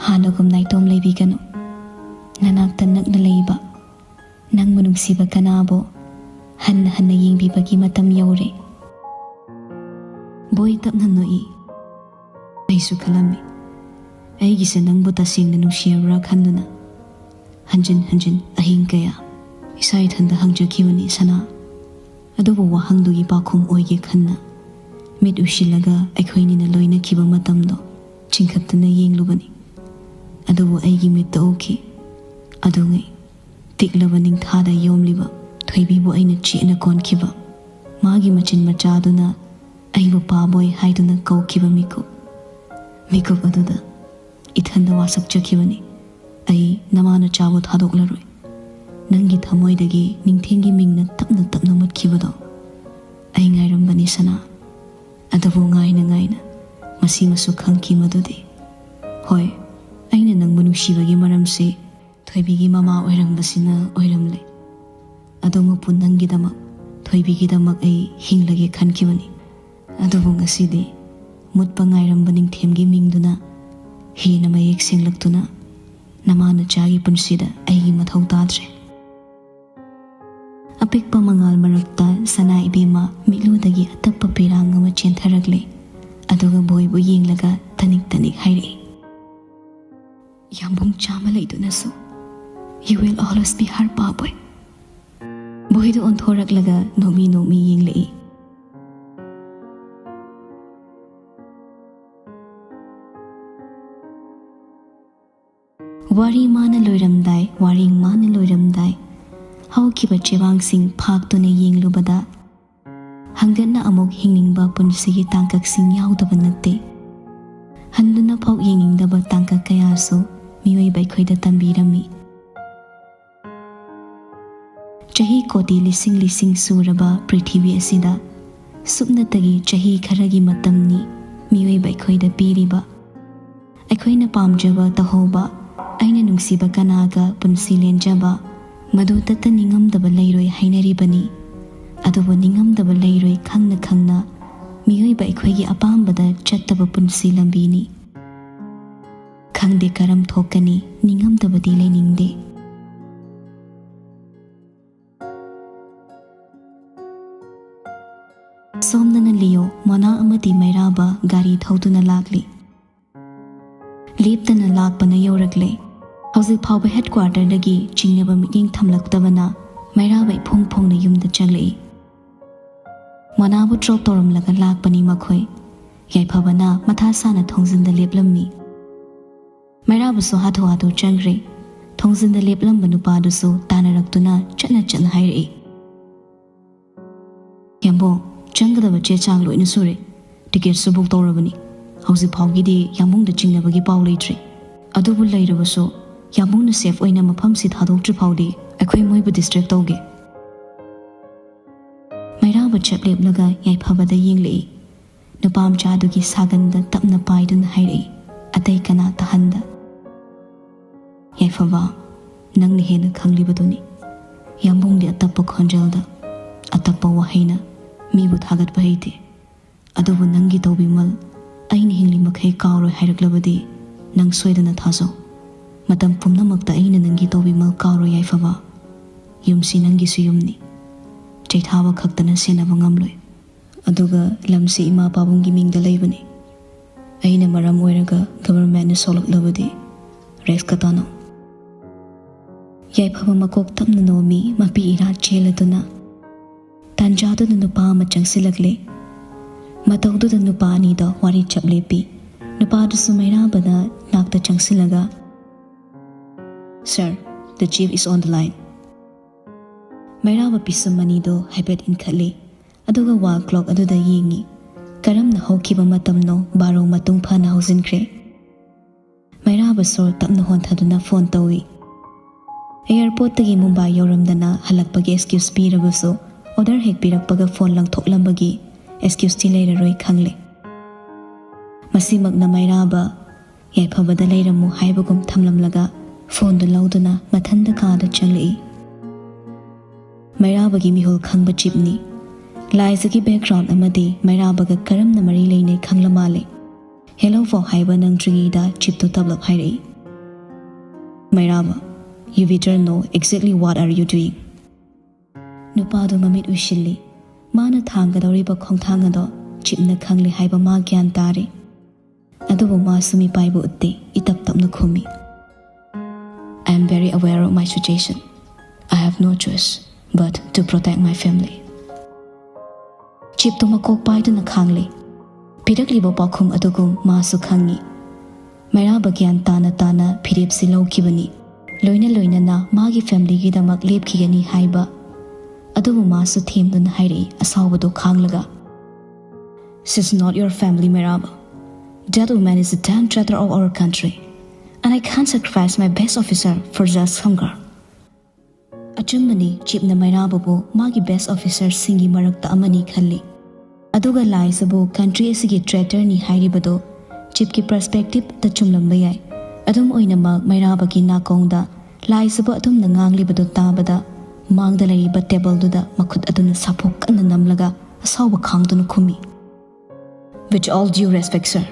ꯍꯥꯟꯅꯒꯨꯝ ꯅꯥꯏꯇꯣꯝ ꯂꯩꯕꯤꯒꯅꯨ꯫ ꯅꯅꯥꯛꯇ ꯅꯛꯅ ꯂꯩꯕ ꯅꯪꯕꯨ ꯅꯨꯡꯁꯤꯕ ꯀꯅꯥꯕꯨ ꯍꯟꯅ ꯍꯟꯅ ꯌꯦꯡꯕꯤꯕꯒꯤ ꯃꯇꯝ ꯌꯧꯔꯦ꯫" ꯕꯣꯏ ꯇꯞꯅ ꯅꯣꯛꯏ꯫ ꯑꯩꯁꯨ ꯈꯜꯂꯝꯃꯤ, ꯑꯩꯒꯤꯁꯦ ꯅꯪꯕꯨ ꯇꯁꯦꯡꯅ ꯅꯨꯡꯁꯤꯔꯕ꯭ꯔꯥ ꯈꯟꯗꯨꯅ꯫ ꯍꯟꯖꯤꯟ ꯍꯟꯖꯤꯟ ꯑꯍꯤꯡ ꯀꯌꯥ ꯏꯁꯥ ꯏꯊꯟꯗ ꯍꯪꯖꯈꯤꯕꯅꯤ ꯁꯅꯥ꯫ ꯑꯗꯨꯕꯨ ꯋꯥꯍꯪꯗꯨꯒꯤ ꯄꯥꯎꯈꯨꯝ ꯑꯣꯏꯒꯦ ꯈꯟꯅ ꯃꯤꯠ ꯎꯏꯁꯤꯜꯂꯒ ꯑꯩꯈꯣꯏꯅꯤꯅ ꯂꯣꯏꯅꯈꯤꯕ ꯃꯇꯝꯗꯣ ꯆꯤꯡꯈꯠꯇꯨꯅ ꯌꯦꯡꯂꯨꯕꯅꯤ꯫ ꯑꯗꯨꯕꯨ ꯑꯩꯒꯤ ꯃꯤꯠꯇ ꯎꯈꯤ꯫ ꯑꯗꯨꯉꯩ ꯇꯤꯛꯂꯕ ꯅꯤꯡꯊꯥꯗ ꯌꯣꯝꯂꯤꯕ ꯊꯣꯏꯕꯤꯕꯨ ꯑꯩꯅ ꯆꯦꯠꯅ ꯀꯣꯟꯈꯤꯕ, ꯃꯥꯒꯤ ꯃꯆꯤꯟ ꯃꯆꯥꯗꯨꯅ ꯑꯩꯕꯨ "ꯄꯥꯕꯣꯏ" ꯍꯥꯏꯗꯨꯅ ꯀꯧꯈꯤꯕ ꯃꯤꯀꯨꯞ꯫ ꯃꯤꯀꯨꯞ ꯑꯗꯨꯗ ꯏꯊꯟꯗ ꯋꯥꯁꯛꯆꯈꯤꯕꯅꯤ, "ꯑꯩ ꯅꯃꯥ ꯅꯆꯥꯕꯨ ꯊꯥꯗꯣꯛꯂꯔꯣꯏ꯫" ꯅꯪꯒꯤ ꯊꯃꯣꯏꯗꯒꯤ ꯅꯤꯡꯊꯦꯝꯒꯤ ꯃꯤꯡꯅ ꯇꯞꯅ ꯇꯞꯅ ꯃꯨꯠꯈꯤꯕꯗꯣ ꯑꯩ ꯉꯥꯏꯔꯝꯕꯅꯤ ꯁꯅꯥ꯫ ꯑꯗꯨꯕꯨ ꯉꯥꯏꯅ ꯉꯥꯏꯅ ꯃꯁꯤꯃꯁꯨ ꯈꯪꯈꯤ ꯃꯗꯨꯗꯤ, ꯍꯣꯏ, ꯑꯩꯅ ꯅꯪꯕꯨ ꯅꯨꯡꯁꯤꯕꯒꯤ ꯃꯔꯝꯁꯤ ꯊꯣꯏꯕꯤꯒꯤ ꯃꯃꯥ ꯑꯣꯏꯔꯝꯕꯁꯤꯅ ꯑꯣꯏꯔꯝꯂꯦ꯫ ꯑꯗꯨꯃꯛꯄꯨ ꯅꯪꯒꯤꯗꯃꯛ, ꯊꯣꯏꯕꯤꯒꯤꯗꯃꯛ ꯑꯩ ꯍꯤꯡꯂꯒꯦ ꯈꯟꯈꯤꯕꯅꯤ꯫ ꯑꯗꯨꯕꯨ ꯉꯁꯤꯗꯤ ꯃꯨꯠꯄ ꯉꯥꯏꯔꯝꯕ ꯅꯤꯡꯊꯦꯝꯒꯤ ꯃꯤꯡꯗꯨꯅ ꯍꯦꯟꯅ ꯃꯌꯦꯛ ꯁꯦꯡꯂꯛꯇꯨꯅ ꯅꯃꯥ ꯅꯆꯥꯒꯤ ꯄꯨꯟꯁꯤꯗ ꯑꯩꯒꯤ ꯃꯊꯧ ꯇꯥꯗ꯭ꯔꯦ꯫ ꯑꯄꯤꯛꯄ ꯃꯉꯥꯜ ꯃꯔꯛꯇ ꯁꯅꯥ ꯏꯕꯦꯝꯃ ꯃꯤꯠꯂꯨꯗꯒꯤ ꯑꯇꯞꯄ ꯄꯤꯔꯥꯡ ꯑꯃ ꯆꯦꯟꯊꯔꯛꯂꯦ꯫ ꯑꯗꯨꯒ ꯕꯣꯏꯕꯨ ꯌꯦꯡꯂꯒ ꯇꯅꯤꯛ ꯇꯅꯤꯛ ꯍꯥꯏꯔꯛꯏ, "ꯌꯥꯝꯕꯨꯡ ꯆꯥꯝꯃ ꯂꯩꯗꯨꯅꯁꯨ, you will always be her ꯄꯥꯕꯣꯏ꯫" ꯕꯣꯏꯗꯨ ꯑꯣꯟꯊꯣꯔꯛꯂꯒ ꯅꯣꯛꯃꯤ ꯅꯣꯛꯃꯤ ꯌꯦꯡꯂꯛꯏ꯫ ꯋꯥꯔꯤ ꯃꯥꯅ ꯂꯣꯏꯔꯝꯗꯥꯏ, ꯋꯥꯔꯤ ꯃꯥꯅ ꯂꯣꯏꯔꯝꯗꯥꯏ, ꯍꯧꯈꯤꯕ ꯆꯦꯕꯥꯡꯁꯤꯡ ꯐꯥꯛꯇꯨꯅ ꯌꯦꯡꯂꯨꯕꯗ, ꯍꯪꯒꯠꯅ ꯑꯃꯨꯛ ꯍꯤꯡꯅꯤꯡꯕ ꯄꯨꯟꯁꯤꯒꯤ ꯇꯥꯡꯀꯛꯁꯤꯡ ꯌꯥꯎꯗꯕ ꯅꯠꯇꯦ꯫ ꯍꯟꯗꯨꯅ ꯐꯥꯎ ꯌꯦꯡꯅꯤꯡꯗꯕ ꯇꯥꯡꯀꯛ ꯀꯌꯥꯁꯨ ꯃꯤꯑꯣꯏꯕ ꯑꯩꯈꯣꯏꯗ ꯇꯝꯕꯤꯔꯝꯃꯤ꯫ ꯆꯍꯤ ꯀꯣꯇꯤ ꯂꯤꯁꯤꯡ ꯂꯤꯁꯤꯡ ꯁꯨꯔꯕ ꯄ꯭ꯔꯤꯊꯤꯕꯤ ꯑꯁꯤꯗ ꯁꯨꯞꯅꯇꯒꯤ ꯆꯍꯤ ꯈꯔꯒꯤ ꯃꯇꯝꯅꯤ ꯃꯤꯑꯣꯏꯕ ꯑꯩꯈꯣꯏꯗ ꯄꯤꯔꯤꯕ꯫ ꯑꯩꯈꯣꯏꯅ ꯄꯥꯝꯖꯕ ꯇꯧꯍꯧꯕ, ꯑꯩꯅ ꯅꯨꯡꯁꯤꯕ ꯀꯅꯥꯒ ꯄꯨꯟꯁꯤ ꯂꯦꯟꯖꯕ, ꯃꯗꯨ ꯇꯠꯇ ꯅꯤꯡꯉꯝꯗꯕ ꯂꯩꯔꯣꯏ ꯍꯥꯏꯅꯔꯤꯕꯅꯤ꯫ ꯑꯗꯨꯕꯨ ꯅꯤꯡꯉꯝꯗꯕ ꯂꯩꯔꯣꯏ ꯈꯪꯅ ꯈꯪꯅ ꯃꯤꯑꯣꯏꯕ ꯑꯩꯈꯣꯏꯒꯤ ꯑꯄꯥꯝꯕꯗ ꯆꯠꯇꯕ ꯄꯨꯟꯁꯤ ꯂꯝꯕꯤꯅꯤ꯫ ꯈꯪꯗꯦ ꯀꯔꯝ ꯊꯣꯛꯀꯅꯤ, ꯅꯤꯡꯉꯝꯗꯕꯗꯤ ꯂꯩꯅꯤꯡꯗꯦ꯫ ꯁꯣꯝꯗꯅ ꯂꯤꯌꯣ, ꯃꯣꯅꯥ ꯑꯃꯗꯤ ꯃꯩꯔꯥꯕ ꯒꯥꯔꯤ ꯊꯧꯗꯨꯅ ꯂꯥꯛꯂꯤ꯫ ꯂꯦꯞꯇꯅ ꯂꯥꯛꯄꯅ ꯌꯧꯔꯛꯂꯦ꯫ ꯍꯧꯖꯤꯛ ꯐꯥꯎꯕ ꯍꯦꯗꯀ꯭ꯋꯥꯇꯔꯗꯒꯤ ꯆꯤꯡꯅꯕ ꯃꯤꯠꯌꯦꯡ ꯊꯝꯂꯛꯇꯕꯅ ꯃꯩꯔꯥꯕ ꯏꯐꯣꯡ ꯐꯣꯡꯅ ꯌꯨꯝꯗ ꯆꯪꯂꯛꯏ꯫ ꯃꯣꯅꯥꯕꯨ ꯗ꯭ꯔꯣꯞ ꯇꯧꯔꯝꯂꯒ ꯂꯥꯛꯄꯅꯤ ꯃꯈꯣꯏ꯫ ꯌꯥꯏꯐꯕꯅ ꯃꯊꯥ ꯁꯥꯅ ꯊꯣꯡꯖꯤꯟꯗ ꯂꯦꯞꯂꯝꯃꯤ꯫ ꯃꯩꯔꯥꯕꯁꯨ ꯍꯥꯊꯨ ꯍꯥꯊꯨ ꯆꯪꯈ꯭ꯔꯦ꯫ ꯊꯣꯡꯖꯤꯟꯗ ꯂꯦꯞꯂꯝꯕ ꯅꯨꯄꯥꯗꯨꯁꯨ ꯇꯥꯅꯔꯛꯇꯨꯅ ꯆꯠꯅ ꯆꯠꯅ ꯍꯥꯏꯔꯛꯏ, "ꯌꯥꯝꯕꯨꯡ, ꯆꯪꯒꯗꯕ ꯆꯦ ꯆꯥꯡ ꯂꯣꯏꯅ ꯁꯨꯔꯦ꯫ ꯇꯤꯀꯦꯠꯁꯨ ꯕꯨꯛ ꯇꯧꯔꯕꯅꯤ꯫ ꯍꯧꯖꯤꯛ ꯐꯥꯎꯒꯤꯗꯤ ꯌꯥꯝꯕꯨꯡꯗ ꯆꯤꯡꯅꯕꯒꯤ ꯄꯥꯎ ꯂꯩꯇ꯭ꯔꯤ꯫ ꯑꯗꯨꯕꯨ ꯂꯩꯔꯕꯁꯨ ꯌꯥꯝꯕꯨꯡꯅ ꯁꯦꯐ ꯑꯣꯏꯅ ꯃꯐꯝꯁꯤ ꯊꯥꯗꯣꯛꯇ꯭ꯔꯤ ꯐꯥꯎꯗꯤ ꯑꯩꯈꯣꯏ ꯃꯣꯏꯕꯨ ꯗꯤꯁꯇ꯭ꯔꯦꯛ ꯇꯧꯒꯦ꯫" ꯃꯩꯔꯥꯕ ꯆꯞ ꯂꯦꯞꯂꯒ ꯌꯥꯏꯐꯕꯗ ꯌꯦꯡꯂꯛꯏ꯫ ꯅꯨꯄꯥ ꯃꯆꯥꯗꯨꯒꯤ ꯁꯥꯒꯟꯗ ꯇꯞꯅ ꯄꯥꯏꯗꯨꯅ ꯍꯥꯏꯔꯛꯏ, ꯑꯇꯩ ꯀꯅꯥ ꯇꯥꯍꯟꯗ꯫ "ꯌꯥꯏꯐꯕ, ꯅꯪꯅ ꯍꯦꯟꯅ ꯈꯪꯂꯤꯕꯗꯨꯅꯤ꯫ ꯌꯥꯝꯕꯨꯡꯗꯤ ꯑꯇꯞꯄ ꯈꯣꯟꯖꯦꯜꯗ, ꯑꯇꯞꯄ ꯋꯥꯍꯩꯅ ꯃꯤꯕꯨ ꯊꯥꯒꯠꯄ ꯍꯩꯇꯦ꯫ ꯑꯗꯨꯕꯨ ꯅꯪꯒꯤ ꯇꯧꯕꯤꯃꯜ ꯑꯩꯅ ꯍꯤꯡꯂꯤ ꯃꯈꯩ ꯀꯥꯎꯔꯣꯏ ꯍꯥꯏꯔꯛꯂꯕꯗꯤ ꯅꯪ ꯁꯣꯏꯗꯅ ꯊꯥꯖꯧ꯫ ꯃꯇꯝ ꯄꯨꯝꯅꯃꯛꯇ ꯑꯩꯅ ꯅꯪꯒꯤ ꯇꯧꯕꯤꯃꯜ ꯀꯥꯎꯔꯣꯏ ꯌꯥꯏꯐꯕ꯫ ꯌꯨꯝꯁꯤ ꯅꯪꯒꯤꯁꯨ ꯌꯨꯝꯅꯤ꯫ ꯆꯩꯊꯥꯕ ꯈꯛꯇꯅ ꯁꯦꯟꯅꯕ ꯉꯝꯂꯣꯏ꯫ ꯑꯗꯨꯒ ꯂꯝꯁꯤ ꯏꯃꯥ ꯄꯥꯕꯨꯡꯒꯤ ꯃꯤꯡꯗ ꯂꯩꯕꯅꯤ꯫ ꯑꯩꯅ ꯃꯔꯝ ꯑꯣꯏꯔꯒ ꯒꯚꯔꯟꯃꯦꯟꯠꯅ ꯁꯣꯛꯂꯛꯂꯕꯗꯤ ꯔꯤꯁꯛꯀ ꯇꯥꯅꯧ꯫ ꯌꯥꯏꯐꯕ ꯃꯀꯣꯛ ꯇꯞꯅ ꯅꯣꯝꯃꯤ, ꯃꯄꯤ ꯏꯔꯥ ꯆꯦꯜꯂꯗꯨꯅ꯫ ꯇꯥꯟꯖꯥꯗꯨꯗ ꯅꯨꯄꯥ ꯑꯃ ꯆꯪꯁꯤꯜꯂꯛꯂꯦ꯫ ꯃꯇꯧꯗꯨꯗ ꯅꯨꯄꯥ ꯑꯅꯤꯗꯣ ꯋꯥꯔꯤ ꯆꯞ ꯂꯦꯞꯄꯤ꯫ ꯅꯨꯄꯥꯗꯨꯁꯨ ꯃꯩꯔꯥꯕꯅ ꯅꯥꯛꯇ ꯆꯪꯁꯤꯜꯂꯒ, "Sir, the chief is on the line." ꯃꯩꯔꯥꯕ ꯄꯤꯁꯨꯝ ꯑꯅꯤꯗꯣ ꯍꯥꯏꯐꯦꯠ ꯏꯟꯈꯠꯂꯤ, ꯑꯗꯨꯒ ꯋꯥꯜ ꯀ꯭ꯂꯣꯛ ꯑꯗꯨꯗ ꯌꯦꯡꯉꯤ꯫ ꯀꯔꯝꯅ ꯍꯧꯈꯤꯕ ꯃꯇꯝꯅꯣ, ꯕꯥꯔꯣ ꯃꯇꯨꯡ ꯐꯥꯅ ꯍꯧꯖꯤꯟꯈ꯭ꯔꯦ꯫ ꯃꯩꯔꯥꯕ ꯁꯣꯔ ꯇꯞꯅ ꯍꯣꯟꯊꯗꯨꯅ ꯐꯣꯟ ꯇꯧꯏ꯫ ꯑꯦꯌꯔꯄꯣꯔꯠꯇꯒꯤ ꯃꯨꯝꯕꯥꯏ ꯌꯧꯔꯝꯗꯅ ꯍꯜꯂꯛꯄꯒꯤ ꯑꯦꯛꯁꯀ꯭ꯌꯨꯁ ꯄꯤꯔꯕꯁꯨ, ꯑꯣꯔꯗꯔ ꯍꯦꯛ ꯄꯤꯔꯛꯄꯒ ꯐꯣꯟ ꯂꯪꯊꯣꯛꯂꯝꯕꯒꯤ ꯑꯦꯛꯁꯀ꯭ꯌꯨꯁꯇꯤ ꯂꯩꯔꯔꯣꯏ ꯈꯪꯂꯦ꯫ ꯃꯁꯤꯃꯛꯅ ꯃꯩꯔꯥꯕ ꯌꯥꯏꯐꯕꯗ ꯂꯩꯔꯝꯃꯨ ꯍꯥꯏꯕꯒꯨꯝ ꯊꯝꯂꯝꯂꯒ ꯐꯣꯟꯗꯨ ꯂꯧꯗꯨꯅ ꯃꯊꯟꯗ ꯀꯥꯗ ꯆꯪꯂꯛꯏ꯫ ꯃꯩꯔꯥꯕꯒꯤ ꯃꯤꯍꯨꯜ ꯈꯪꯕ ꯆꯤꯞꯅꯤ꯫ ꯂꯥꯏꯖꯒꯤ ꯕꯦꯛꯒ꯭ꯔꯥꯎꯟ ꯑꯃꯗꯤ ꯃꯩꯔꯥꯕꯒ ꯀꯔꯝꯅ ꯃꯔꯤ ꯂꯩꯅꯩ ꯈꯪꯂ ꯃꯥꯜꯂꯦ꯫ "Hello" ꯐꯥꯎ ꯍꯥꯏꯕ ꯅꯪꯗ꯭ꯔꯤꯉꯩꯗ ꯆꯤꯞꯇꯨ ꯇꯞꯂꯞ ꯍꯥꯏꯔꯛꯏ, "ꯃꯩꯔꯥꯕ, you better know exactly what are you doing." ꯅꯨꯄꯥꯗꯨ ꯃꯃꯤꯠ ꯎꯏꯁꯤꯜꯂꯤ꯫ ꯃꯥꯅ ꯊꯥꯡꯒꯗꯧꯔꯤꯕ ꯈꯣꯡꯊꯥꯡ ꯑꯗꯣ ꯆꯤꯞꯅ ꯈꯪꯂꯦ ꯍꯥꯏꯕ ꯃꯥ ꯒ꯭ꯌꯥꯟ ꯇꯥꯔꯦ꯫ ꯑꯗꯨꯕꯨ ꯃꯥꯁꯨ ꯃꯤꯄꯥꯏꯕ ꯎꯠꯇꯦ, ꯏꯇꯞ ꯇꯞꯅ ꯈꯨꯝꯃꯤ, "I am very aware of my situation. I have no choice but to protect my family." ꯆꯤꯞꯇꯨ ꯃꯀꯣꯛ ꯄꯥꯏꯗꯨꯅ ꯈꯥꯡꯂꯦ꯫ ꯄꯤꯔꯛꯂꯤꯕ ꯄꯥꯎꯈꯨꯝ ꯑꯗꯨꯒꯨꯝ ꯃꯥꯁꯨ ꯈꯪꯉꯤ꯫ ꯃꯩꯔꯥꯕ ꯒ꯭ꯌꯥꯟ ꯇꯥꯅ ꯇꯥꯅ ꯐꯤꯔꯦꯞꯁꯤ ꯂꯧꯈꯤꯕꯅꯤ꯫ ꯂꯣꯏꯅ ꯂꯣꯏꯅꯅ ꯃꯥꯒꯤ ꯐꯦꯃꯤꯂꯤꯒꯤꯗꯃꯛ ꯂꯦꯞꯈꯤꯒꯅꯤ ꯍꯥꯏꯕ꯫ ꯑꯗꯨꯕꯨ ꯃꯥꯁꯨ ꯊꯦꯝꯗꯨꯅ ꯍꯥꯏꯔꯛꯏ ꯑꯁꯥꯎꯕꯗꯨ ꯈꯥꯡꯂꯒ, "She's not your family, ꯃꯩꯔꯥꯕ. That woman is a damn traitor of our country. And I can't sacrifice my best officer for just some girl." ꯑꯆꯨꯝꯕꯅꯤ, ꯆꯤꯞꯅ ꯃꯩꯔꯥꯕꯕꯨ ꯃꯥꯒꯤ ꯕꯦꯁ ꯑꯣꯐꯤꯁꯔꯁꯤꯡꯒꯤ ꯃꯔꯛꯇ ꯑꯃꯅꯤ ꯈꯜꯂꯤ꯫ ꯑꯗꯨꯒ ꯂꯥꯏꯖꯕꯨ ꯀꯟꯇ꯭ꯔꯤ ꯑꯁꯤꯒꯤ ꯇ꯭ꯔꯦꯇꯔꯅꯤ ꯍꯥꯏꯔꯤꯕꯗꯨ ꯆꯤꯞꯀꯤ ꯄꯔꯁꯄꯦꯛꯇꯤꯞꯇ ꯆꯨꯝꯂꯝꯕ ꯌꯥꯏ꯫ ꯑꯗꯨꯝ ꯑꯣꯏꯅꯃꯛ, ꯃꯩꯔꯥꯕꯒꯤ ꯅꯥꯀꯣꯡꯗ ꯂꯥꯏꯖꯕꯨ ꯑꯗꯨꯝꯅ ꯉꯥꯡꯂꯤꯕꯗꯨ ꯇꯥꯕꯗ, ꯃꯥꯡꯗ ꯂꯩꯔꯤꯕ ꯇꯦꯕꯜꯗꯨꯗ ꯃꯈꯨꯠ ꯑꯗꯨꯅ ꯁꯥꯐꯨ ꯀꯟꯅ ꯅꯝꯂꯒ ꯑꯁꯥꯎꯕ ꯈꯥꯡꯗꯨꯅ ꯈꯨꯝꯃꯤ, "With all due respect, sir,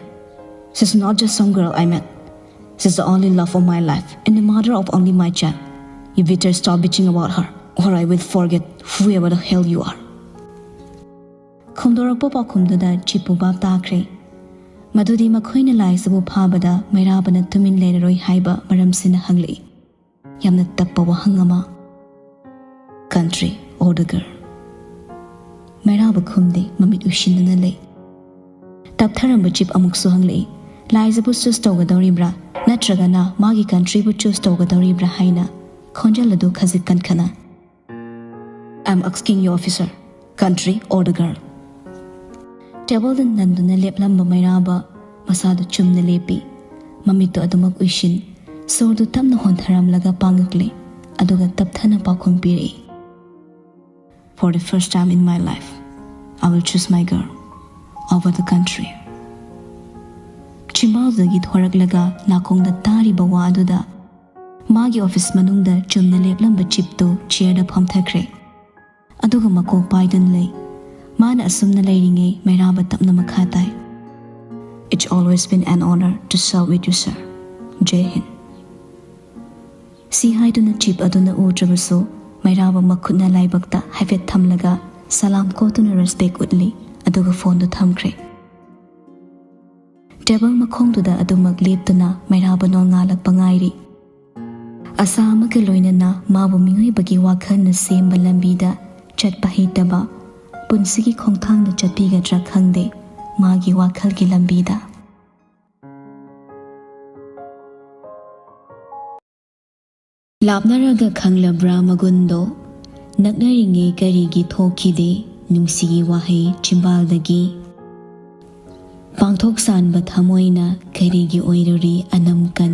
she's not just some girl I met. She's the only love of my life and the mother of only my child. You better stop bitching about her, or I will forget whoever the hell you are. ꯈꯣꯝꯗꯣꯔꯛꯄ ꯄꯥꯎꯈꯨꯝꯗꯨꯗ ꯆꯤꯞꯄꯨ ꯚꯥꯞ ꯇꯥꯈ꯭ꯔꯦ꯫ ꯃꯗꯨꯗꯤ ꯃꯈꯣꯏꯅ ꯂꯥꯏꯖꯕꯨ ꯐꯥꯕꯗ ꯃꯩꯔꯥꯕꯅ ꯇꯨꯃꯤꯟ ꯂꯩꯔꯔꯣꯏ ꯍꯥꯏꯕ ꯃꯔꯝꯁꯤꯅ ꯍꯪꯂꯛꯏ꯫ ꯌꯥꯝꯅ ꯇꯞꯄ ꯋꯥꯍꯪ ꯑꯃ꯫ Country or the girl? ꯃꯩꯔꯥꯕ ꯈꯨꯝꯗꯦ, ꯃꯃꯤꯠ ꯎꯏꯁꯤꯟꯗꯨꯅ ꯂꯩ꯫ ꯇꯞꯊꯔꯝꯕ ꯆꯤꯞ ꯑꯃꯨꯛꯁꯨ ꯍꯪꯂꯛꯏ, "ꯂꯥꯏꯖꯕꯨ ꯆꯨꯁ ꯇꯧꯒꯗꯧꯔꯤꯕ꯭ꯔꯥ, ꯅꯠꯇ꯭ꯔꯒꯅ ꯃꯥꯒꯤ ꯀꯟꯇ꯭ꯔꯤꯕꯨ ꯆꯨꯁ ꯇꯧꯒꯗꯧꯔꯤꯕ꯭ꯔꯥ?" ꯍꯥꯏꯅ ꯈꯣꯟꯖꯦꯜ ꯑꯗꯨ ꯈꯖꯤꯛ ꯀꯟꯈꯠꯅ꯫ "I am asking you, officer, country or the girl?" ꯇꯦꯕꯜꯗ ꯅꯟꯗꯨꯅ ꯂꯦꯞꯂꯝꯕ ꯃꯩꯔꯥꯕ ꯃꯁꯥꯗꯨ ꯆꯨꯝꯅ ꯂꯦꯞꯄꯤ꯫ ꯃꯃꯤꯠꯇꯨ ꯑꯗꯨꯃꯛ ꯎꯏꯁꯤꯟ, ꯁꯣꯔꯗꯨ ꯇꯞꯅ ꯍꯣꯟꯊꯔꯝꯂꯒ ꯄꯥꯡꯉꯛꯂꯦ, ꯑꯗꯨꯒ ꯇꯞꯊꯅ ꯄꯥꯎꯈꯨꯝ ꯄꯤꯔꯛꯏ꯫ "For the first time in my life, I will choose my girl over the country." ꯆꯤꯝꯕꯥꯜꯗꯒꯤ ꯊꯣꯔꯛꯂꯒ ꯅꯥꯀꯣꯡꯗ ꯇꯥꯔꯤꯕ ꯋꯥ ꯑꯗꯨꯗ ꯃꯥꯒꯤ ꯑꯣꯐꯤꯁ ꯃꯅꯨꯡꯗ ꯆꯨꯝꯅ ꯂꯦꯞꯂꯝꯕ ꯆꯤꯞꯇꯨ ꯆꯤꯌꯔꯗ ꯐꯝꯊꯈ꯭ꯔꯦ꯫ ꯑꯗꯨꯒ ꯃꯀꯣꯛ ꯄꯥꯏꯗꯨꯅ ꯂꯩ꯫ ꯃꯥꯅ ꯑꯁꯨꯝꯅ ꯂꯩꯔꯤꯉꯩ ꯃꯩꯔꯥꯕ ꯇꯞꯅ ꯃꯈꯥ ꯇꯥꯏ꯫ "It's always been an honor to serve with you, sir. Jai Hind." ꯁꯤ ꯍꯥꯏꯗꯨꯅ ꯆꯤꯞ ꯑꯗꯨꯅ ꯎꯗ꯭ꯔꯕꯁꯨ ꯃꯩꯔꯥꯕ ꯃꯈꯨꯠꯅ ꯂꯥꯏꯕꯛꯇ ꯍꯥꯏꯐꯦꯠ ꯊꯝꯂꯒ ꯁꯂꯥꯝ ꯀꯣꯠꯇꯨꯅ ꯔꯦꯁꯄꯦꯛ ꯎꯠꯂꯤ, ꯑꯗꯨꯒ ꯐꯣꯟꯗꯨ ꯊꯝꯈ꯭ꯔꯦ꯫ ꯇꯦꯕꯜ ꯃꯈꯣꯡꯗꯨꯗ ꯑꯗꯨꯃꯛ ꯂꯦꯞꯇꯨꯅ ꯃꯩꯔꯥꯕ ꯅꯣꯡꯉꯥꯜꯂꯛꯄ ꯉꯥꯏꯔꯤ꯫ ꯑꯁꯥ ꯑꯃꯒ ꯂꯣꯏꯅꯅ ꯃꯥꯕꯨ ꯃꯤꯑꯣꯏꯕꯒꯤ ꯋꯥꯈꯜꯅ ꯁꯦꯝꯕ ꯂꯝꯕꯤꯗ ꯆꯠꯄ ꯍꯩꯇꯕ ꯄꯨꯟꯁꯤꯒꯤ ꯈꯣꯡꯊꯥꯡꯗ ꯆꯠꯄꯤꯒꯗ꯭ꯔꯥ ꯈꯪꯗꯦ, ꯃꯥꯒꯤ ꯋꯥꯈꯜꯒꯤ ꯂꯝꯕꯤꯗ꯫ ꯂꯥꯞꯅꯔꯒ ꯈꯪꯂꯕ꯭ꯔꯥ ꯃꯒꯨꯟꯗꯣ? ꯅꯛꯅꯔꯤꯉꯩ ꯀꯔꯤꯒꯤ ꯊꯣꯛꯈꯤꯗꯦ ꯅꯨꯡꯁꯤꯒꯤ ꯋꯥꯍꯩ ꯆꯤꯝꯕꯥꯜꯗꯒꯤ? ꯄꯥꯡꯊꯣꯛ ꯆꯥꯟꯕ ꯊꯃꯣꯏꯅ ꯀꯔꯤꯒꯤ ꯑꯣꯏꯔꯨꯔꯤ ꯑꯅꯝꯀꯟ?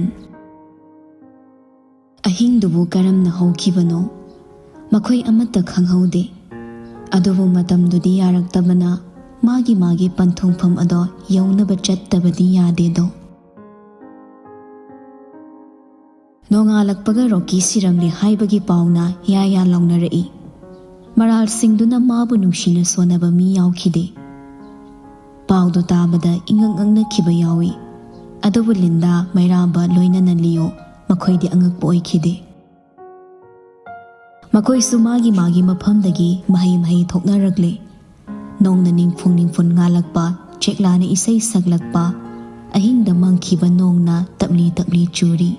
ꯑꯍꯤꯡꯗꯨꯕꯨ ꯀꯔꯝꯅ ꯍꯧꯈꯤꯕꯅꯣ? ꯃꯈꯣꯏ ꯑꯃꯠꯇ ꯈꯪꯍꯧꯗꯦ꯫ ꯑꯗꯨꯕꯨ ꯃꯇꯝꯗꯨꯗꯤ ꯌꯥꯔꯛꯇꯕꯅ ꯃꯥꯒꯤ ꯃꯥꯒꯤ ꯄꯟꯊꯨꯡꯐꯝ ꯑꯗꯣ ꯌꯧꯅꯕ ꯆꯠꯇꯕꯗꯤ ꯌꯥꯗꯦꯗꯣ꯫ ꯅꯣꯡꯉꯥꯜꯂꯛꯄꯒ ꯔꯣꯀꯤ ꯁꯤꯔꯝꯂꯦ ꯍꯥꯏꯕꯒꯤ ꯄꯥꯎꯅ ꯌꯥ ꯌꯥ ꯂꯥꯎꯅꯔꯛꯏ꯫ ꯃꯔꯥꯜꯁꯤꯡꯗꯨꯅ ꯃꯥꯕꯨ ꯅꯨꯡꯁꯤꯅ ꯁꯣꯟꯅꯕ ꯃꯤ ꯌꯥꯎꯈꯤꯗꯦ꯫ ꯄꯥꯎꯗꯨ ꯇꯥꯕꯗ ꯏꯉꯛ ꯉꯛꯅꯈꯤꯕ ꯌꯥꯎꯏ꯫ ꯑꯗꯨꯕꯨ ꯂꯤꯟꯗꯥ, ꯃꯩꯔꯥꯕ ꯂꯣꯏꯅꯅ ꯂꯤꯌꯣ, ꯃꯈꯣꯏꯗꯤ ꯑꯉꯛꯄ ꯑꯣꯏꯈꯤꯗꯦ꯫ ꯃꯈꯣꯏꯁꯨ ꯃꯥꯒꯤ ꯃꯥꯒꯤ ꯃꯐꯝꯗꯒꯤ ꯃꯍꯩ ꯃꯍꯩ ꯊꯣꯛꯅꯔꯛꯂꯦ꯫ ꯅꯣꯡꯅ ꯅꯤꯡꯐꯨꯡ ꯅꯤꯡꯐꯨꯟ ꯉꯥꯜꯂꯛꯄ, ꯆꯦꯛꯂꯥꯅ ꯏꯁꯩ ꯁꯛꯂꯛꯄ, ꯑꯍꯤꯡꯗ ꯃꯪꯈꯤꯕ ꯅꯣꯡꯅ ꯇꯞꯂꯤ ꯇꯞꯂꯤ ꯆꯨꯔꯤ꯫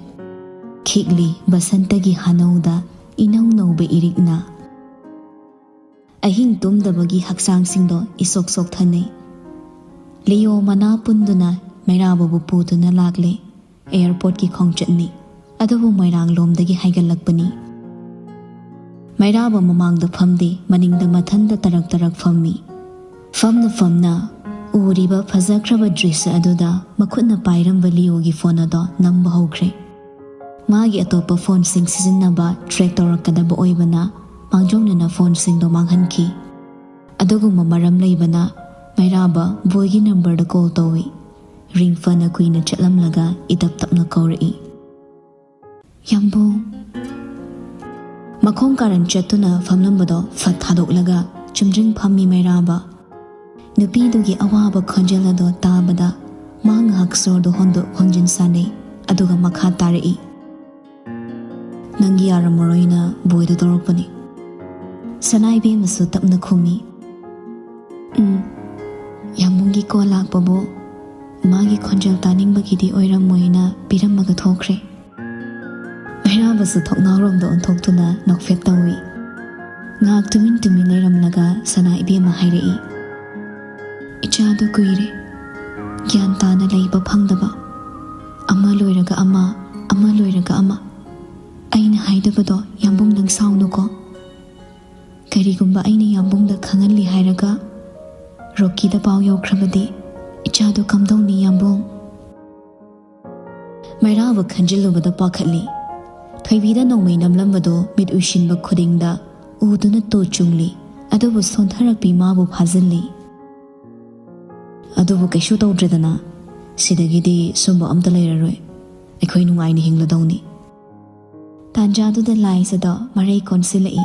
ꯈꯤꯛꯂꯤ ꯕꯁꯟꯇꯒꯤ ꯍꯥꯅꯧꯗ ꯏꯅꯧ ꯅꯧꯕ ꯏꯔꯤꯛꯅ꯫ ꯑꯍꯤꯡ ꯇꯨꯝꯗꯕꯒꯤ ꯍꯛꯆꯥꯡꯁꯤꯡꯗꯣ ꯏꯁꯣꯛ ꯁꯣꯛꯊꯅꯩ꯫ ꯂꯤꯌꯣ ꯃꯅꯥ ꯄꯨꯟꯗꯨꯅ ꯃꯩꯔꯥꯕꯕꯨ ꯄꯨꯗꯨꯅ ꯂꯥꯛꯂꯦ꯫ ꯑꯦꯌꯔꯄꯣꯔꯠꯀꯤ ꯈꯣꯡꯆꯠꯅꯤ꯫ ꯑꯗꯨꯕꯨ ꯃꯣꯏꯔꯥꯡꯂꯣꯝꯗꯒꯤ ꯍꯥꯏꯒꯠꯂꯛꯄꯅꯤ꯫ ꯃꯩꯔꯥꯕ ꯃꯃꯥꯡꯗ ꯐꯝꯗꯦ, ꯃꯅꯤꯡꯗ ꯃꯊꯟꯗ ꯇꯔꯛ ꯇꯔꯛ ꯐꯝꯃꯤ꯫ ꯐꯝꯅ ꯐꯝꯅ ꯎꯔꯤꯕ ꯐꯖꯈ꯭ꯔꯕ ꯗ꯭ꯔꯤꯁ꯭ꯌ ꯑꯗꯨꯗ ꯃꯈꯨꯠꯅ ꯄꯥꯏꯔꯝꯕ ꯂꯤꯌꯣꯒꯤ ꯐꯣꯟ ꯑꯗꯣ ꯅꯝꯕ ꯍꯧꯈ꯭ꯔꯦ꯫ ꯃꯥꯒꯤ ꯑꯇꯣꯞꯄ ꯐꯣꯟꯁꯤꯡ ꯁꯤꯖꯤꯟꯅꯕ ꯇ꯭ꯔꯦꯛ ꯇꯧꯔꯛꯀꯗꯕ ꯑꯣꯏꯕꯅ ꯃꯥꯡꯖꯧꯅꯅ ꯐꯣꯟꯁꯤꯡꯗꯣ ꯃꯥꯡꯍꯟꯈꯤ꯫ ꯑꯗꯨꯒꯨꯝꯕ ꯃꯔꯝ ꯂꯩꯕꯅ ꯃꯩꯔꯥꯕ ꯕꯣꯏꯒꯤ ꯅꯝꯕꯔꯗ ꯀꯣꯜ ꯇꯧꯏ꯫ ꯔꯤꯡ ꯐꯅ ꯀꯨꯏꯅ ꯆꯠꯂꯝꯂꯒ ꯏꯇꯞ ꯇꯞꯅ ꯀꯧꯔꯛꯏ, "ꯌꯥꯝꯕꯨꯡ!" ꯃꯈꯣꯡ ꯀꯥꯔꯟ ꯆꯠꯇꯨꯅ ꯐꯝꯂꯝꯕꯗꯣ ꯐꯠ ꯊꯥꯗꯣꯛꯂꯒ ꯆꯨꯝꯗ꯭ꯔꯤꯡ ꯐꯝꯃꯤ ꯃꯩꯔꯥꯕ꯫ ꯅꯨꯄꯤꯗꯨꯒꯤ ꯑꯋꯥꯕ ꯈꯣꯟꯖꯦꯜ ꯑꯗꯣ ꯇꯥꯕꯗ ꯃꯥ ꯉꯥꯏꯍꯥꯛ ꯁꯣꯔꯗꯣ ꯍꯣꯟꯗꯣꯛ ꯍꯣꯟꯖꯤꯟ ꯁꯥꯟꯅꯩ, ꯑꯗꯨꯒ ꯃꯈꯥ ꯇꯥꯔꯛꯏ, "ꯅꯪꯒꯤ ꯌꯥꯔꯝꯃꯔꯣꯏꯅ ꯕꯣꯏꯗ ꯇꯧꯔꯛꯄꯅꯤ꯫" ꯁꯅꯥ ꯏꯕꯦꯝꯃꯁꯨ ꯇꯞꯅ ꯈꯨꯝꯃꯤ, "ꯎꯝ, ꯌꯥꯝꯕꯨꯡꯒꯤ ꯀꯣꯜ ꯂꯥꯛꯄꯕꯨ ꯃꯥꯒꯤ ꯈꯣꯟꯖꯦꯜ ꯇꯥꯅꯤꯡꯕꯒꯤꯗꯤ ꯑꯣꯏꯔꯝꯃꯣꯏꯅ ꯄꯤꯔꯝꯃꯒ ꯊꯣꯛꯈ꯭ꯔꯦ꯫" ꯃꯩꯔꯥꯕꯁꯨ ꯊꯣꯡꯅꯥꯎꯔꯣꯝꯗ ꯑꯣꯟꯊꯣꯛꯇꯨꯅ ꯅꯣꯛꯐꯦꯠ ꯇꯧꯏ꯫ ꯉꯥꯏꯍꯥꯛ ꯇꯨꯃꯤꯟ ꯇꯨꯃꯤꯟ ꯂꯩꯔꯝꯂꯒ ꯁꯅꯥ ꯏꯕꯦꯝꯃ ꯍꯥꯏꯔꯛꯏ, "ꯏꯆꯥꯗꯨ ꯀꯨꯏꯔꯦ ꯒ꯭ꯌꯥꯟ ꯇꯥꯅ ꯂꯩꯕ ꯐꯪꯗꯕ꯫ ꯑꯃ ꯂꯣꯏꯔꯒ ꯑꯃ, ꯑꯃ ꯂꯣꯏꯔꯒ ꯑꯃ꯫ ꯑꯩꯅ ꯍꯥꯏꯗꯕꯗꯣ ꯌꯥꯝꯕꯨꯡ ꯅꯪ ꯁꯥꯎꯅꯨꯀꯣ꯫ ꯀꯔꯤꯒꯨꯝꯕ ꯑꯩꯅ ꯌꯥꯝꯕꯨꯡꯗ ꯈꯪꯍꯜꯂꯤ ꯍꯥꯏꯔꯒ ꯔꯣꯀꯤꯗ ꯄꯥꯎ ꯌꯧꯈ꯭ꯔꯕꯗꯤ ꯏꯆꯥꯗꯣ ꯀꯝꯗꯧꯅꯤ ꯌꯥꯝꯕꯨꯡ?" ꯃꯩꯔꯥꯕ ꯈꯟꯖꯤꯜꯂꯨꯕꯗ ꯄꯥꯈꯠꯂꯤ꯫ ꯊꯣꯏꯕꯤꯗ ꯅꯣꯡꯃꯩ ꯅꯝꯂꯝꯕꯗꯨ ꯃꯤꯠ ꯎꯏꯁꯤꯟꯕ ꯈꯨꯗꯤꯡꯗ ꯎꯗꯨꯅ ꯇꯨ ꯆꯨꯡꯂꯤ, ꯑꯗꯨꯕꯨ ꯁꯣꯟꯊꯔꯛꯄꯤ ꯃꯥꯕꯨ ꯐꯥꯖꯤꯜꯂꯤ꯫ "ꯑꯗꯨꯕꯨ ꯀꯩꯁꯨ ꯇꯧꯗ꯭ꯔꯦꯗꯅ, ꯁꯤꯗꯒꯤꯗꯤ ꯁꯨꯝꯕ ꯑꯝꯇ ꯂꯩꯔꯔꯣꯏ꯫ ꯑꯩꯈꯣꯏ ꯅꯨꯡꯉꯥꯏꯅ ꯍꯤꯡꯂꯗꯧꯅꯤ꯫" ꯇꯥꯟꯖꯥꯗꯨꯗ ꯂꯥꯏꯖꯗꯣ ꯃꯔꯩ ꯀꯣꯟꯁꯤꯜꯂꯛꯏ꯫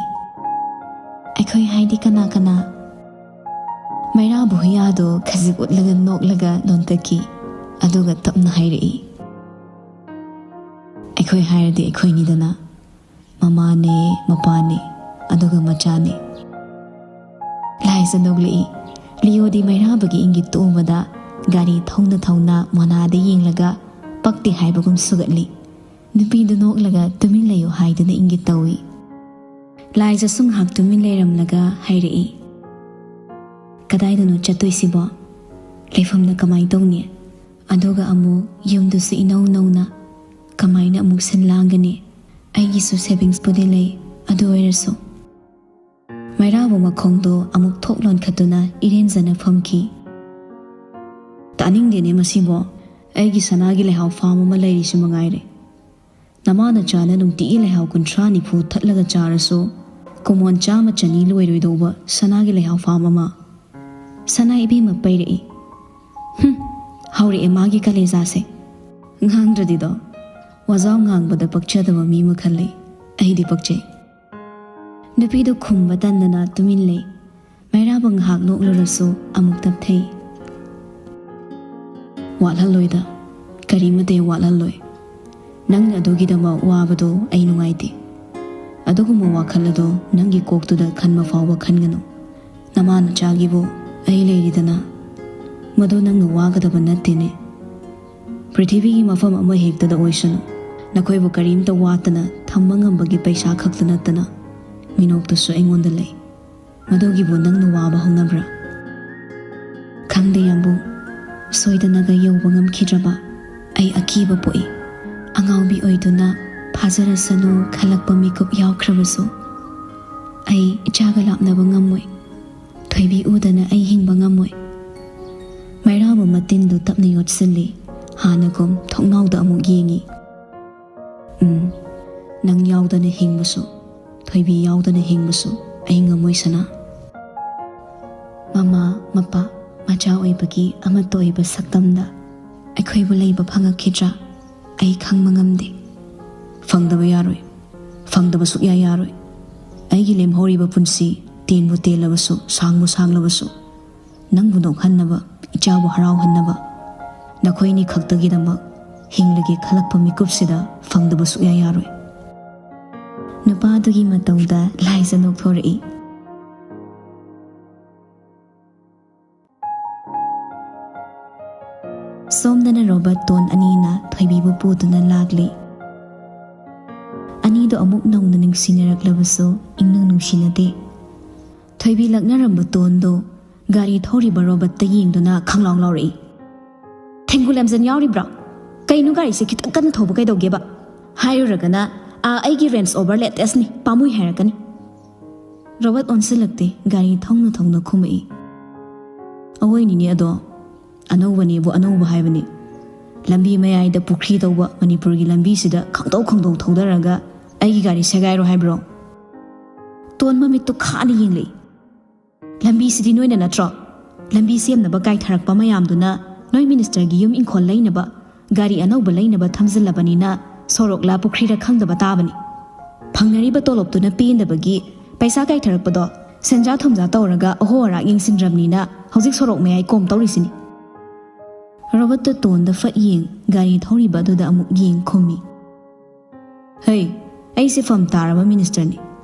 "ꯑꯩꯈꯣꯏ ꯍꯥꯏꯗꯤ ꯀꯅꯥ ꯀꯅꯥ?" ꯃꯩꯔꯥꯕ ꯍꯨꯏꯌꯥꯗꯣ ꯈꯖꯤꯛ ꯎꯠꯂꯒ ꯅꯣꯛꯂꯒ ꯅꯣꯟꯇꯛꯈꯤ꯫ ꯑꯗꯨꯒ ꯇꯞꯅ ꯍꯥꯏꯔꯛꯏ, "ꯑꯩꯈꯣꯏ ꯍꯥꯏꯔꯗꯤ ꯑꯩꯈꯣꯏꯅꯤꯗꯅ, ꯃꯃꯥꯅꯦ, ꯃꯄꯥꯅꯦ, ꯑꯗꯨꯒ ꯃꯆꯥꯅꯦ"꯫ ꯂꯥꯏꯖ ꯅꯣꯛꯂꯛꯏ꯫ ꯂꯤꯌꯣꯗꯤ ꯃꯩꯔꯥꯕꯒꯤ ꯏꯪꯒꯤꯠ ꯇꯣꯛꯑꯕꯗ ꯒꯥꯔꯤ ꯊꯧꯅ ꯊꯧꯅ ꯃꯣꯅꯥꯗ ꯌꯦꯡꯂꯒ ꯄꯛꯇꯦ ꯍꯥꯏꯕꯒꯨꯝ ꯁꯨꯒꯠꯂꯤ꯫ ꯅꯨꯄꯤꯗꯨ ꯅꯣꯛꯂꯒ "ꯇꯨꯃꯤꯟ ꯂꯩꯌꯨ" ꯍꯥꯏꯗꯨꯅ ꯏꯪꯒꯤꯠ ꯇꯧꯏ꯫ ꯂꯥꯏꯖꯁꯨ ꯉꯥꯏꯍꯥꯛ ꯇꯨꯃꯤꯟ ꯂꯩꯔꯝꯂꯒ ꯍꯥꯏꯔꯛꯏ, "ꯀꯗꯥꯏꯗꯅꯣ ꯆꯠꯇꯣꯏꯁꯤꯕꯣ? ꯂꯩꯐꯝꯅ ꯀꯃꯥꯏ ꯇꯧꯅꯤ? ꯑꯗꯨꯒ ꯑꯃꯨꯛ ꯌꯨꯝꯗꯨꯁꯨ ꯏꯅꯧ ꯅꯧꯅ, ꯀꯃꯥꯏꯅ ꯑꯃꯨꯛ ꯁꯤꯟ ꯂꯥꯡꯒꯅꯤ? ꯑꯩꯒꯤꯁꯨ ꯁꯦꯚꯤꯡꯁꯄꯨꯗꯤ ꯂꯩ, ꯑꯗꯨ ꯑꯣꯏꯔꯁꯨ"꯫ ꯃꯩꯔꯥꯕ ꯃꯈꯣꯡꯗꯣ ꯑꯃꯨꯛ ꯊꯣꯛ ꯂꯣꯟꯈꯠꯇꯨꯅ ꯏꯔꯦꯟꯖꯅ ꯐꯝꯈꯤ꯫ "ꯇꯥꯅꯤꯡꯗꯦꯅꯦ ꯃꯁꯤꯕꯣ꯫ ꯑꯩꯒꯤ ꯁꯅꯥꯒꯤ ꯂꯩꯍꯥꯎ ꯐꯥꯝ ꯑꯃ ꯂꯩꯔꯤꯁꯤ ꯃꯉꯥꯏꯔꯦ꯫ ꯅꯃꯥ ꯅꯆꯥꯅ ꯅꯨꯡꯇꯤꯒꯤ ꯂꯩꯍꯥꯎ ꯀꯨꯟꯊ꯭ꯔꯥ ꯅꯤꯐꯨ ꯊꯠꯂꯒ ꯆꯥꯔꯁꯨ ꯀꯨꯃꯣꯟ ꯆꯥꯝꯃ ꯆꯅꯤ ꯂꯣꯏꯔꯣꯏꯗꯧꯕ ꯁꯅꯥꯒꯤ ꯂꯩꯍꯥꯎ ꯐꯥꯝ ꯑꯃ"꯫ ꯁꯅꯥ ꯏꯕꯦꯝꯃ ꯄꯩꯔꯛꯏ꯫ "ꯍꯨꯝ, ꯍꯧꯔꯛꯑꯦ ꯃꯥꯒꯤ ꯀꯂꯦꯖꯥꯁꯦ꯫ ꯉꯥꯡꯗ꯭ꯔꯗꯤꯗꯣ, ꯋꯥꯖꯥꯎ ꯉꯥꯡꯕꯗ ꯄꯛꯆꯗꯕ ꯃꯤ ꯃꯈꯜ ꯂꯩ꯫ ꯑꯩꯗꯤ ꯄꯛꯆꯩ"꯫ ꯅꯨꯄꯤꯗꯨ ꯈꯨꯝꯕ ꯇꯟꯗꯅ ꯇꯨꯃꯤꯟ ꯂꯩ꯫ ꯃꯩꯔꯥꯕ ꯉꯥꯏꯍꯥꯛ ꯅꯣꯛꯂꯨꯔꯁꯨ ꯑꯃꯨꯛ ꯇꯞꯊꯩ꯫ "ꯋꯥꯠꯍꯜꯂꯣꯏꯗ, ꯀꯔꯤꯃꯇ ꯍꯦꯛ ꯋꯥꯠꯍꯜꯂꯣꯏ꯫ ꯅꯪꯅ ꯑꯗꯨꯒꯤꯗꯃꯛ ꯋꯥꯕꯗꯣ ꯑꯩ ꯅꯨꯡꯉꯥꯏꯇꯦ꯫ ꯑꯗꯨꯒꯨꯝꯕ ꯋꯥꯈꯜ ꯑꯗꯣ ꯅꯪꯒꯤ ꯀꯣꯛꯇꯨꯗ ꯈꯟꯕ ꯐꯥꯎꯕ ꯈꯟꯒꯅꯨ꯫ ꯅꯃꯥ ꯅꯆꯥꯒꯤꯕꯨ ꯑꯩ ꯂꯩꯔꯤꯗꯅ꯫ ꯃꯗꯨ ꯅꯪꯅ ꯋꯥꯒꯗꯕ ꯅꯠꯇꯦꯅꯦ꯫ ꯄ꯭ꯔꯤꯊꯤꯕꯤꯒꯤ ꯃꯐꯝ ꯑꯃ ꯍꯦꯛꯇꯗ ꯑꯣꯏꯁꯅꯨ, ꯅꯈꯣꯏꯕꯨ ꯀꯔꯤꯝꯇ ꯋꯥꯠꯇꯅ ꯊꯝꯕ ꯉꯝꯕꯒꯤ ꯄꯩꯁꯥ ꯈꯛꯇ ꯅꯠꯇꯅ ꯃꯤꯅꯣꯛꯇꯨꯁꯨ ꯑꯩꯉꯣꯟꯗ ꯂꯩ꯫ ꯃꯗꯨꯒꯤꯕꯨ ꯅꯪꯅ ꯋꯥꯕ ꯍꯧꯅꯕ꯭ꯔꯥ?" ꯈꯪꯗꯦ ꯌꯥꯝꯕꯨꯡ, ꯁꯣꯏꯗꯅꯒ ꯌꯧꯕ ꯉꯝꯈꯤꯗ꯭ꯔꯕ ꯑꯩ ꯑꯀꯤꯕ ꯄꯣꯛꯏ꯫ ꯑꯉꯥꯎꯕꯤ ꯑꯣꯏꯗꯨꯅ ꯐꯥꯖꯔꯁꯅꯨ ꯈꯜꯂꯛꯄ ꯃꯤꯀꯨꯞ ꯌꯥꯎꯈ꯭ꯔꯕꯁꯨ, ꯑꯩ ꯏꯆꯥꯒ ꯂꯥꯞꯅꯕ ꯉꯝꯃꯣꯏ꯫ ꯊꯣꯏꯕꯤ ꯎꯗꯅ ꯑꯩ ꯍꯤꯡꯕ ꯉꯝꯃꯣꯏ꯫ ꯃꯩꯔꯥꯕ ꯃꯇꯤꯟꯗꯨ ꯇꯞꯅ ꯌꯣꯠꯁꯤꯜꯂꯤ꯫ ꯍꯥꯟꯅꯒꯨꯝ ꯊꯣꯡꯅꯥꯎꯗ ꯑꯃꯨꯛ ꯌꯦꯡꯉꯤ꯫ "ꯎꯝ, ꯅꯪ ꯌꯥꯎꯗꯅ ꯍꯤꯡꯕꯁꯨ, ꯊꯣꯏꯕꯤ ꯌꯥꯎꯗꯅ ꯍꯤꯡꯕꯁꯨ ꯑꯩ ꯉꯝꯃꯣꯏ ꯁꯅꯥ꯫ ꯃꯃꯥ, ꯃꯄꯥ, ꯃꯆꯥ ꯑꯣꯏꯕꯒꯤ ꯑꯃꯠꯇ ꯑꯣꯏꯕ ꯁꯛꯇꯝꯗ ꯑꯩꯈꯣꯏꯕꯨ ꯂꯩꯕ ꯐꯪꯉꯛꯈꯤꯗ꯭ꯔꯥ? ꯑꯩ ꯈꯪꯕ ꯉꯝꯗꯦ"꯫ "ꯐꯪꯗꯕ ꯌꯥꯔꯣꯏ, ꯐꯪꯗꯕ ꯁꯨꯛꯌꯥ ꯌꯥꯔꯣꯏ꯫ ꯑꯩꯒꯤ ꯂꯦꯝꯍꯧꯔꯤꯕ ꯄꯨꯟꯁꯤ, ꯇꯦꯟꯕꯨ ꯇꯦꯜꯂꯕꯁꯨ, ꯁꯥꯡꯕꯨ ꯁꯥꯡꯂꯕꯁꯨ, ꯅꯪꯕꯨ ꯅꯣꯛꯍꯟꯅꯕ, ꯏꯆꯥꯕꯨ ꯍꯔꯥꯎꯍꯟꯅꯕ, ꯅꯈꯣꯏꯅꯤ ꯈꯛꯇꯒꯤꯗꯃꯛ ꯍꯤꯡꯂꯒꯦ ꯈꯜꯂꯛꯄ ꯃꯤꯀꯨꯞꯁꯤꯗ ꯐꯪꯗꯕ ꯁꯨꯛꯌꯥ ꯌꯥꯔꯣꯏ꯫ ꯅꯨꯄꯥꯗꯨꯒꯤ ꯃꯇꯧꯗ ꯂꯥꯏꯖ ꯅꯣꯛꯊꯣꯔꯛꯏ꯫ ꯁꯣꯝꯗꯅ ꯔꯣꯕꯔꯠ, ꯇꯣꯟ ꯑꯅꯤꯅ ꯊꯣꯏꯕꯤꯕꯨ ꯄꯨꯗꯨꯅ ꯂꯥꯛꯂꯤ꯫ ꯑꯅꯤꯗꯣ ꯑꯃꯨꯛ ꯅꯧꯅ ꯅꯨꯡꯁꯤꯅꯔꯛꯂꯕꯁꯨ ꯏꯪꯅꯨꯡ ꯅꯨꯡꯁꯤꯅꯗꯦ꯫ ꯊꯣꯏꯕꯤ ꯂꯛꯅꯔꯝꯕ ꯇꯣꯟꯗꯣ ꯒꯥꯔꯤ ꯊꯧꯔꯤꯕ ꯔꯣꯕꯔꯠꯇ ꯌꯦꯡꯗꯨꯅ ꯈꯪꯂꯥꯎ ꯂꯥꯎꯔꯛꯏ꯫ "ꯊꯦꯡꯒꯨ ꯂꯦꯝꯖꯟ ꯌꯥꯎꯔꯤꯕ꯭ꯔꯣ? ꯀꯩꯅꯣ ꯒꯥꯔꯤꯁꯦ ꯈꯤꯇꯪ ꯀꯟꯅ ꯊꯧꯕ ꯀꯩꯗꯧꯒꯦꯕ? ꯍꯥꯏꯔꯨꯔꯒꯅ, ꯑꯥ, ꯑꯩꯒꯤ Range Rover latest ꯅꯤ, ꯄꯥꯝꯃꯨꯏ ꯍꯥꯏꯔꯛꯀꯅꯤ꯫" ꯔꯣꯕꯔꯠ ꯑꯣꯟꯁꯤꯜꯂꯛꯇꯦ꯫ ꯒꯥꯔꯤ ꯊꯧꯅ ꯊꯧꯅ ꯈꯨꯝꯃꯛꯏ꯫ "ꯑꯋꯣꯏꯅꯤꯅꯦ ꯑꯗꯣ, ꯑꯅꯧꯕꯅꯦꯕꯨ ꯑꯅꯧꯕ ꯍꯥꯏꯕꯅꯤ꯫ ꯂꯝꯕꯤ ꯃꯌꯥꯏꯗ ꯄꯨꯈ꯭ꯔꯤ ꯇꯧꯕ ꯃꯅꯤꯄꯨꯔꯒꯤ ꯂꯝꯕꯤꯁꯤꯗ ꯈꯪꯗꯧ ꯈꯪꯗꯧ ꯊꯧꯗꯔꯒ ꯑꯩꯒꯤ ꯒꯥꯔꯤ ꯁꯦꯒꯥꯏꯔꯣ ꯍꯥꯏꯕ꯭ꯔꯣ?" ꯇꯣꯟ ꯃꯃꯤꯠꯇꯨ ꯈꯥꯅ ꯌꯦꯡꯂꯛꯏ꯫ "ꯂꯝꯕꯤꯁꯤꯗꯤ ꯅꯣꯏꯅ ꯅꯠꯇ꯭ꯔꯣ? ꯂꯝꯕꯤ ꯁꯦꯝꯅꯕ ꯀꯥꯏꯊꯔꯛꯄ ꯃꯌꯥꯝꯗꯨꯅ ꯅꯣꯏ ꯃꯤꯅꯤꯁꯇꯔꯒꯤ ꯌꯨꯝ ꯏꯪꯈꯣꯜ ꯂꯩꯅꯕ, ꯒꯥꯔꯤ ꯑꯅꯧꯕ ꯂꯩꯅꯕ ꯊꯝꯖꯤꯜꯂꯕꯅꯤꯅ ꯁꯣꯔꯣꯛꯂ ꯄꯨꯈ꯭ꯔꯤꯔ ꯈꯪꯗꯕ ꯇꯥꯕꯅꯤ꯫ ꯐꯪꯅꯔꯤꯕ ꯇꯣꯂꯣꯞꯇꯨꯅ ꯄꯦꯟꯗꯕꯒꯤ ꯄꯩꯁꯥ ꯀꯥꯏꯊꯔꯛꯄꯗꯣ ꯁꯦꯟꯖꯥ ꯊꯨꯝꯖꯥ ꯇꯧꯔꯒ ꯑꯍꯣ ꯑꯔꯥꯛ ꯌꯦꯡꯁꯤꯟꯗ꯭ꯔꯕꯅꯤꯅ ꯍꯧꯖꯤꯛ ꯁꯣꯔꯣꯛ ꯃꯌꯥꯏ ꯀꯣꯝ ꯇꯧꯔꯤꯁꯤꯅꯤ꯫" ꯔꯣꯕꯔꯠꯇ ꯇꯣꯟꯗ ꯐꯠ ꯌꯦꯡ, ꯒꯥꯔꯤ ꯊꯧꯔꯤꯕ ꯑꯗꯨꯗ ꯑꯃꯨꯛ ꯌꯦꯡ ꯈꯨꯝꯃꯤ꯫ "ꯍꯩ, ꯑꯩꯁꯦ ꯐꯝ ꯇꯥꯔꯕ ꯃꯤꯅꯤꯁꯇꯔꯅꯤ꯫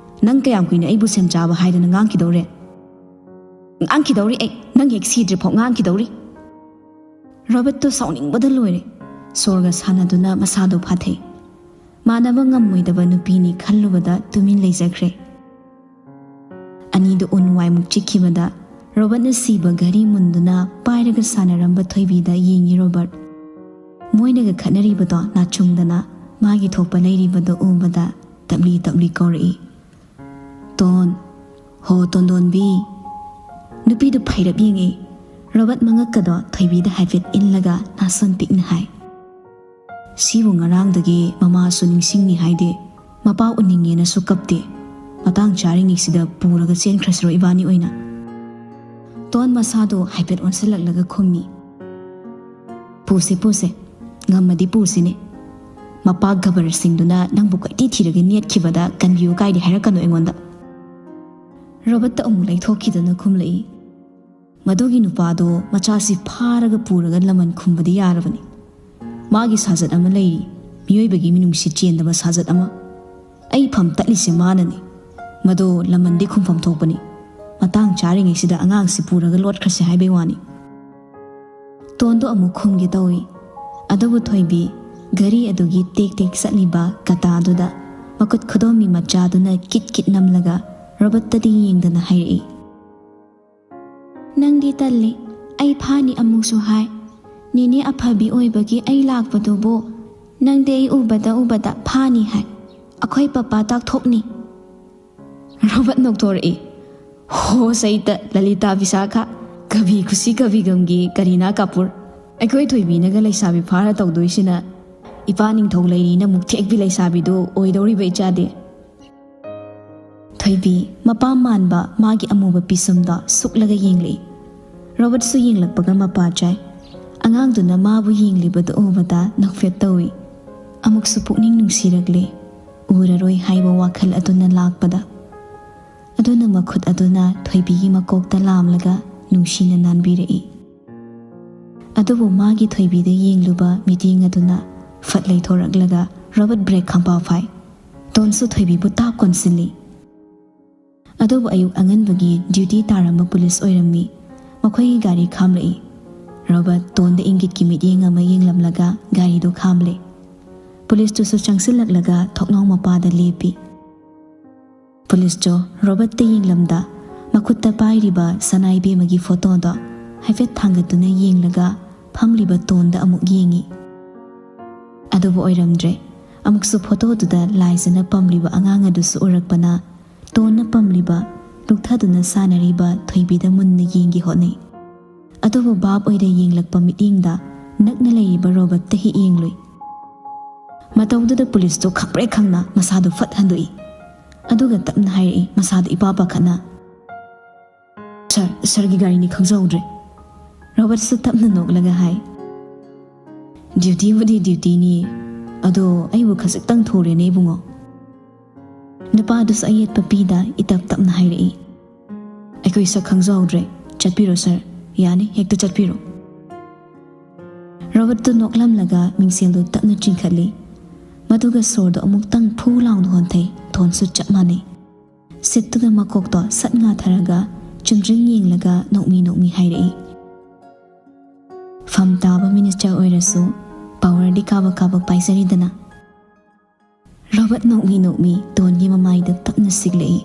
ꯅꯪ ꯀꯌꯥꯝ ꯀꯨꯏꯅ ꯑꯩꯕꯨ ꯁꯦꯟ ꯆꯥꯕ ꯍꯥꯏꯗꯅ ꯉꯥꯡꯈꯤꯗꯧꯔꯦ?" "ꯉꯥꯡꯈꯤꯗꯧꯔꯤ ꯑꯩ, ꯅꯪ ꯍꯦꯛ ꯁꯤꯗ꯭ꯔꯤꯐꯥꯎ ꯉꯥꯡꯈꯤꯗꯧꯔꯤ꯫" ꯔꯣꯕꯔꯠꯇꯣ ꯁꯥꯎꯅꯤꯡꯕꯗ ꯂꯣꯏꯔꯦ꯫ ꯁꯣꯔꯒ ꯁꯥꯟꯅꯗꯨꯅ ꯃꯁꯥꯗꯣ ꯐꯥꯊꯩ꯫ ꯃꯥꯟꯅꯕ ꯉꯝꯃꯣꯏꯗꯕ ꯅꯨꯄꯤꯅꯤ ꯈꯜꯂꯨꯕꯗ ꯇꯨꯃꯤꯟ ꯂꯩꯖꯈ꯭ꯔꯦ꯫ ꯑꯅꯤꯗꯨ ꯎꯟ ꯋꯥꯏꯃꯨꯛ ꯆꯤꯛꯈꯤꯕꯗ ꯔꯣꯕꯔꯠꯅ ꯁꯤꯕ ꯘꯔꯤ ꯃꯨꯟꯗꯨꯅ ꯄꯥꯏꯔꯒ ꯁꯥꯟꯅꯔꯝꯕ ꯊꯣꯏꯕꯤꯗ ꯌꯦꯡꯉꯤ ꯔꯣꯕꯔꯠ꯫ ꯃꯣꯏꯅꯒ ꯈꯠꯅꯔꯤꯕꯗꯣ ꯅꯥꯆꯨꯡꯗꯅ ꯃꯥꯒꯤ ꯊꯣꯛꯄ ꯂꯩꯔꯤꯕꯗꯣ ꯎꯕꯗ ꯇꯞꯂꯤ ꯇꯞꯂꯤ ꯀꯧꯔꯛꯏ, "ꯇꯣꯟ, ꯍꯣ ꯇꯣꯟꯗꯣꯟꯕꯤ!" ꯅꯨꯄꯤꯗꯨ ꯐꯩꯔꯞ ꯌꯦꯡꯉꯤ꯫ ꯔꯣꯕꯔꯠ ꯃꯉꯛꯀꯗꯣ ꯊꯣꯏꯕꯤꯗ ꯍꯥꯏꯐꯦꯠ ꯏꯜꯂꯒ ꯅꯥꯁꯣꯟ ꯄꯤꯛꯅ ꯍꯥꯏ, "ꯁꯤꯕꯨ ꯉꯔꯥꯡꯗꯒꯤ ꯃꯃꯥꯁꯨ ꯅꯤꯡꯁꯤꯡꯉꯤ ꯍꯥꯏꯗꯦ, ꯃꯄꯥ ꯎꯅꯤꯡꯉꯦꯅꯁꯨ ꯀꯞꯇꯦ꯫ ꯃꯇꯥꯡ ꯆꯥꯔꯤꯉꯩꯁꯤꯗ ꯄꯨꯔꯒ ꯆꯦꯟꯈ꯭ꯔꯁꯤꯔꯣ ꯏꯕꯥꯅꯤ ꯑꯣꯏꯅ?" ꯇꯣꯟ ꯃꯁꯥꯗꯣ ꯍꯥꯏꯐꯦꯠ ꯑꯣꯟꯁꯤꯜꯂꯛꯂꯒ ꯈꯨꯝꯃꯤ, "ꯄꯨꯁꯦ, ꯄꯨꯁꯦ, ꯉꯝꯃꯗꯤ ꯄꯨꯁꯤꯅꯦ꯫ ꯃꯄꯥ ꯒꯕꯔꯁꯤꯡꯗꯨꯅ ꯅꯪꯕꯨ ꯀꯣꯏꯊꯤ ꯊꯤꯔꯒ ꯅꯦꯠꯈꯤꯕꯗ ꯀꯟꯕꯤꯌꯨ ꯀꯥꯏꯗꯤ ꯍꯥꯏꯔꯛꯀꯅꯨ ꯑꯩꯉꯣꯟꯗ꯫" ꯔꯣꯕꯔꯠꯇ ꯑꯃꯨꯛ ꯂꯩꯊꯣꯛꯈꯤꯗꯨꯅ ꯈꯨꯝꯂꯛꯏ, ꯃꯗꯨꯒꯤ ꯅꯨꯄꯥꯗꯣ ꯃꯆꯥꯁꯤ ꯐꯥꯔꯒ ꯄꯨꯔꯒ ꯂꯃꯟ ꯈꯨꯝꯕꯗꯤ ꯌꯥꯔꯕꯅꯤ꯫ ꯃꯥꯒꯤ ꯁꯥꯖꯠ ꯑꯃ ꯂꯩꯔꯤ, ꯃꯤꯑꯣꯏꯕꯒꯤ ꯃꯤꯅꯨꯡꯁꯤ ꯆꯦꯟꯗꯕ ꯁꯥꯖꯠ ꯑꯃ꯫ ꯑꯩ ꯐꯝ ꯇꯠꯂꯤꯁꯦ ꯃꯥꯅꯅꯤ꯫ ꯃꯗꯣ ꯂꯃꯟꯗꯤ ꯈꯨꯝꯐꯝ ꯊꯣꯛꯄꯅꯤ꯫ ꯃꯇꯥꯡ ꯆꯥꯔꯤꯉꯩꯁꯤꯗ ꯑꯉꯥꯡꯁꯤ ꯄꯨꯔꯒ ꯂꯣꯠꯈ꯭ꯔꯁꯦ ꯍꯥꯏꯕꯩ ꯋꯥꯅꯤ꯫ ꯇꯣꯟꯗꯣ ꯑꯃꯨꯛ ꯈꯨꯝꯒꯦ ꯇꯧꯏ꯫ ꯑꯗꯨꯕꯨ ꯊꯣꯏꯕꯤ ꯘꯔꯤ ꯑꯗꯨꯒꯤ ꯇꯦꯛ ꯇꯦꯛ ꯆꯠꯂꯤꯕ ꯀꯇꯥꯗꯨꯗ ꯃꯈꯨꯠ ꯈꯨꯗꯣꯝꯕꯤ ꯃꯆꯥꯗꯨꯅ ꯀꯤꯠ ꯀꯤꯠ ꯅꯝꯂꯒ ꯔꯣꯕꯔꯠꯇꯗꯤ ꯌꯦꯡꯗꯅ ꯍꯥꯏꯔꯛꯏ, "ꯅꯪꯗꯤ ꯇꯜꯂꯤ, ꯑꯩ ꯐꯥꯅꯤ ꯑꯃꯨꯛꯁꯨ ꯍꯥꯏ꯫ ꯅꯦꯅꯦ ꯑꯐꯕꯤ ꯑꯣꯏꯕꯒꯤ ꯑꯩ ꯂꯥꯛꯄꯗꯨꯕꯨ ꯅꯪꯗꯤ ꯑꯩ ꯎꯕꯗ ꯎꯕꯗ ꯐꯥꯅꯤ ꯍꯥꯏ꯫ ꯑꯩꯈꯣꯏ ꯄꯄꯥ ꯇꯥꯛꯊꯣꯛꯅꯤ꯫" ꯔꯣꯕꯔꯠ ꯅꯣꯛꯊꯣꯔꯛꯏ, "ꯍꯣ ꯁꯩꯇ ꯂꯂꯤꯇꯥ ꯕꯤꯁꯥꯈꯥ, ꯀꯕꯤ ꯈꯨꯁꯤ ꯀꯕꯤ ꯒꯝꯒꯤ ꯀꯔꯤꯅꯥ ꯀꯥꯄꯨꯔ꯫ ꯑꯩꯈꯣꯏ ꯊꯣꯏꯕꯤꯅꯒ ꯂꯩꯁꯥꯕꯤ ꯐꯥꯔ ꯇꯧꯗꯣꯏꯁꯤꯅ ꯏꯄꯥ ꯅꯤꯡꯊꯧ ꯂꯩꯔꯤꯅ ꯃꯨꯛ ꯊꯦꯛꯄꯤ ꯂꯩꯁꯥꯕꯤꯗꯣ ꯑꯣꯏꯗꯧꯔꯤꯕ ꯏꯆꯥꯗꯤ?" ꯊꯣꯏꯕꯤ ꯃꯄꯥꯝ ꯃꯥꯟꯕ ꯃꯥꯒꯤ ꯑꯃꯨꯕ ꯄꯤꯁꯨꯝꯗꯣ ꯁꯨꯛꯂꯒ ꯌꯦꯡꯂꯛꯏ꯫ ꯔꯣꯕꯔꯠꯁꯨ ꯌꯦꯡꯂꯛꯄꯒ ꯃꯄꯥ ꯆꯥꯏ꯫ ꯑꯉꯥꯡꯗꯨꯅ ꯃꯥꯕꯨ ꯌꯦꯡꯂꯤꯕꯗꯨ ꯎꯕꯗ ꯅꯣꯛꯐꯦꯠ ꯇꯧꯏ꯫ ꯑꯃꯨꯛꯁꯨ ꯄꯨꯛꯅꯤꯡ ꯅꯨꯡꯁꯤꯔꯛꯂꯦ꯫ ꯎꯔꯔꯣꯏ ꯍꯥꯏꯕ ꯋꯥꯈꯜ ꯑꯗꯨꯅ ꯂꯥꯛꯄꯗ꯫ ꯑꯗꯨꯅ ꯃꯈꯨꯠ ꯑꯗꯨꯅ ꯊꯣꯏꯕꯤꯒꯤ ꯃꯀꯣꯛꯇ ꯂꯥꯝꯂꯒ ꯅꯨꯡꯁꯤꯅ ꯅꯥꯟꯕꯤꯔꯛꯏ꯫ ꯑꯗꯨꯕꯨ ꯃꯥꯒꯤ ꯊꯣꯏꯕꯤꯗ ꯌꯦꯡꯂꯨꯕ ꯃꯤꯠꯌꯦꯡ ꯑꯗꯨꯅ ꯐꯠ ꯂꯩꯊꯣꯔꯛꯂꯒ ꯔꯣꯕꯔꯠ ꯕ꯭ꯔꯦꯛ ꯈꯪꯐꯥ ꯐꯥꯏ꯫ ꯇꯣꯟꯁꯨ ꯊꯣꯏꯕꯤꯕꯨ ꯇꯥꯞ ꯀꯣꯟꯁꯤꯜꯂꯤ꯫ ꯑꯗꯨꯕꯨ ꯑꯌꯨꯛ ꯑꯉꯟꯕꯒꯤ ꯗ꯭ꯌꯨꯇꯤ ꯇꯥꯔꯝꯕ ꯄꯨꯂꯤꯁ ꯑꯣꯏꯔꯝꯃꯤ꯫ ꯃꯈꯣꯏꯒꯤ ꯒꯥꯔꯤ ꯈꯥꯝꯂꯛꯏ꯫ ꯔꯣꯕꯔꯠ ꯇꯣꯟꯗ ꯏꯪꯒꯤꯠꯀꯤ ꯃꯤꯠꯌꯦꯡ ꯑꯃ ꯌꯦꯡꯂꯝꯂꯒ ꯒꯥꯔꯤꯗꯨ ꯈꯥꯝꯂꯦ꯫ ꯄꯨꯂꯤꯁꯇꯨꯁꯨ ꯆꯪꯁꯤꯜꯂꯛꯂꯒ ꯊꯣꯡꯅꯥꯎ ꯃꯄꯥꯗ ꯂꯦꯞꯄꯤ꯫ ꯄꯨꯂꯤꯁꯇꯣ ꯔꯣꯕꯔꯠꯇ ꯌꯦꯡꯂꯝꯗ ꯃꯈꯨꯠꯇ ꯄꯥꯏꯔꯤꯕ ꯁꯅꯥ ꯏꯕꯦꯝꯃꯒꯤ ꯐꯣꯇꯣꯗꯣ ꯍꯥꯏꯐꯦꯠ ꯊꯥꯡꯒꯠꯇꯨꯅ ꯌꯦꯡꯂꯒ ꯐꯝꯂꯤꯕ ꯇꯣꯟꯗ ꯑꯃꯨꯛ ꯌꯦꯡꯉꯤ꯫ ꯑꯗꯨꯕꯨ ꯑꯣꯏꯔꯝꯗ꯭ꯔꯦ꯫ ꯑꯃꯨꯛꯁꯨ ꯐꯣꯇꯣꯗꯨꯗ ꯂꯥꯏꯖꯅ ꯄꯝꯂꯤꯕ ꯑꯉꯥꯡ ꯑꯗꯨꯁꯨ ꯎꯔꯛꯄꯅ ꯇꯣꯟꯅ ꯄꯝꯂꯤꯕ, ꯂꯨꯛꯊꯗꯨꯅ ꯁꯥꯟꯅꯔꯤꯕ ꯊꯣꯏꯕꯤꯗ ꯃꯨꯟꯅ ꯌꯦꯡꯒꯦ ꯍꯣꯠꯅꯩ꯫ ꯑꯗꯨꯕꯨ ꯚꯥꯞ ꯑꯣꯏꯗ ꯌꯦꯡꯂꯛꯄ ꯃꯤꯠꯌꯦꯡꯗ ꯅꯛꯅ ꯂꯩꯔꯤꯕ ꯔꯣꯕꯔꯠꯇ ꯍꯦꯛ ꯌꯦꯡꯂꯨꯏ꯫ ꯃꯇꯧꯗꯨꯗ ꯄꯨꯂꯤꯁꯇꯨ ꯈꯪꯄ꯭ꯔꯦꯛ ꯈꯪꯅ ꯃꯁꯥꯗꯨ ꯐꯠ ꯍꯟꯗꯣꯛꯏ꯫ ꯑꯗꯨꯒ ꯇꯞꯅ ꯍꯥꯏꯔꯛꯏ, ꯃꯁꯥꯗꯨ ꯏꯄꯥ ꯄꯥꯈꯠꯅ, "ꯁꯥꯔ, ꯁꯥꯔꯒꯤ ꯒꯥꯔꯤꯅꯤ, ꯈꯪꯖꯍꯧꯗ꯭ꯔꯦ꯫" ꯔꯣꯕꯔꯠꯁꯨ ꯇꯞꯅ ꯅꯣꯛꯂꯒ ꯍꯥꯏ, "ꯗ꯭ꯌꯨꯇꯤꯕꯨꯗꯤ ꯗ꯭ꯌꯨꯇꯤꯅꯤ, ꯑꯗꯣ ꯑꯩꯕꯨ ꯈꯖꯤꯛꯇꯪ ꯊꯨꯔꯦꯅꯦ ꯏꯕꯨꯡꯉꯣ꯫" ꯅꯨꯄꯥꯗꯨꯁꯨ ꯑꯌꯦꯠꯄ ꯄꯤꯗ ꯏꯇꯞ ꯇꯞꯅ ꯍꯥꯏꯔꯛꯏ, "ꯑꯩꯈꯣꯏ ꯁꯛ ꯈꯪꯖꯍꯧꯗ꯭ꯔꯦ, "ꯆꯠꯄꯤꯔꯣ ꯁꯥꯔ, ꯌꯥꯅꯤ, ꯍꯦꯛꯇ ꯆꯠꯄꯤꯔꯣ"꯫ ꯔꯣꯕꯔꯠꯇꯨ ꯅꯣꯛꯂꯝꯂꯒ ꯃꯤꯡꯁꯦꯜꯗꯨ ꯇꯞꯅ ꯆꯤꯡꯈꯠꯂꯤ꯫ ꯃꯗꯨꯒ ꯁꯣꯔꯗꯨ ꯑꯃꯨꯛꯇꯪ ꯐꯨ ꯂꯥꯎꯅ ꯍꯣꯟꯊꯩ꯫ ꯇꯣꯟꯁꯨ ꯆꯞ ꯃꯥꯟꯅꯩ꯫ ꯁꯤꯠꯇꯨꯗ ꯃꯀꯣꯛꯇꯣ ꯁꯠ ꯉꯥꯊꯔꯒ ꯆꯨꯝꯗ꯭ꯔꯤꯡ ꯌꯦꯡꯂꯒ ꯅꯣꯛꯃꯤ ꯅꯣꯛꯃꯤ ꯍꯥꯏꯔꯛꯏ, "ꯐꯝ ꯇꯥꯕ ꯃꯤꯅꯤꯁꯇꯔ ꯑꯣꯏꯔꯁꯨ ꯄꯥꯋꯔꯗꯤ ꯀꯥꯕꯛ ꯀꯥꯕꯛ ꯄꯥꯏꯖꯔꯤꯗꯅ"꯫ ꯔꯣꯕꯔꯠ ꯅꯣꯛꯃꯤ ꯅꯣꯛꯃꯤ ꯇꯣꯟꯒꯤ ꯃꯃꯥꯏꯗ ꯇꯞꯅ ꯁꯤꯛꯂꯛꯏ꯫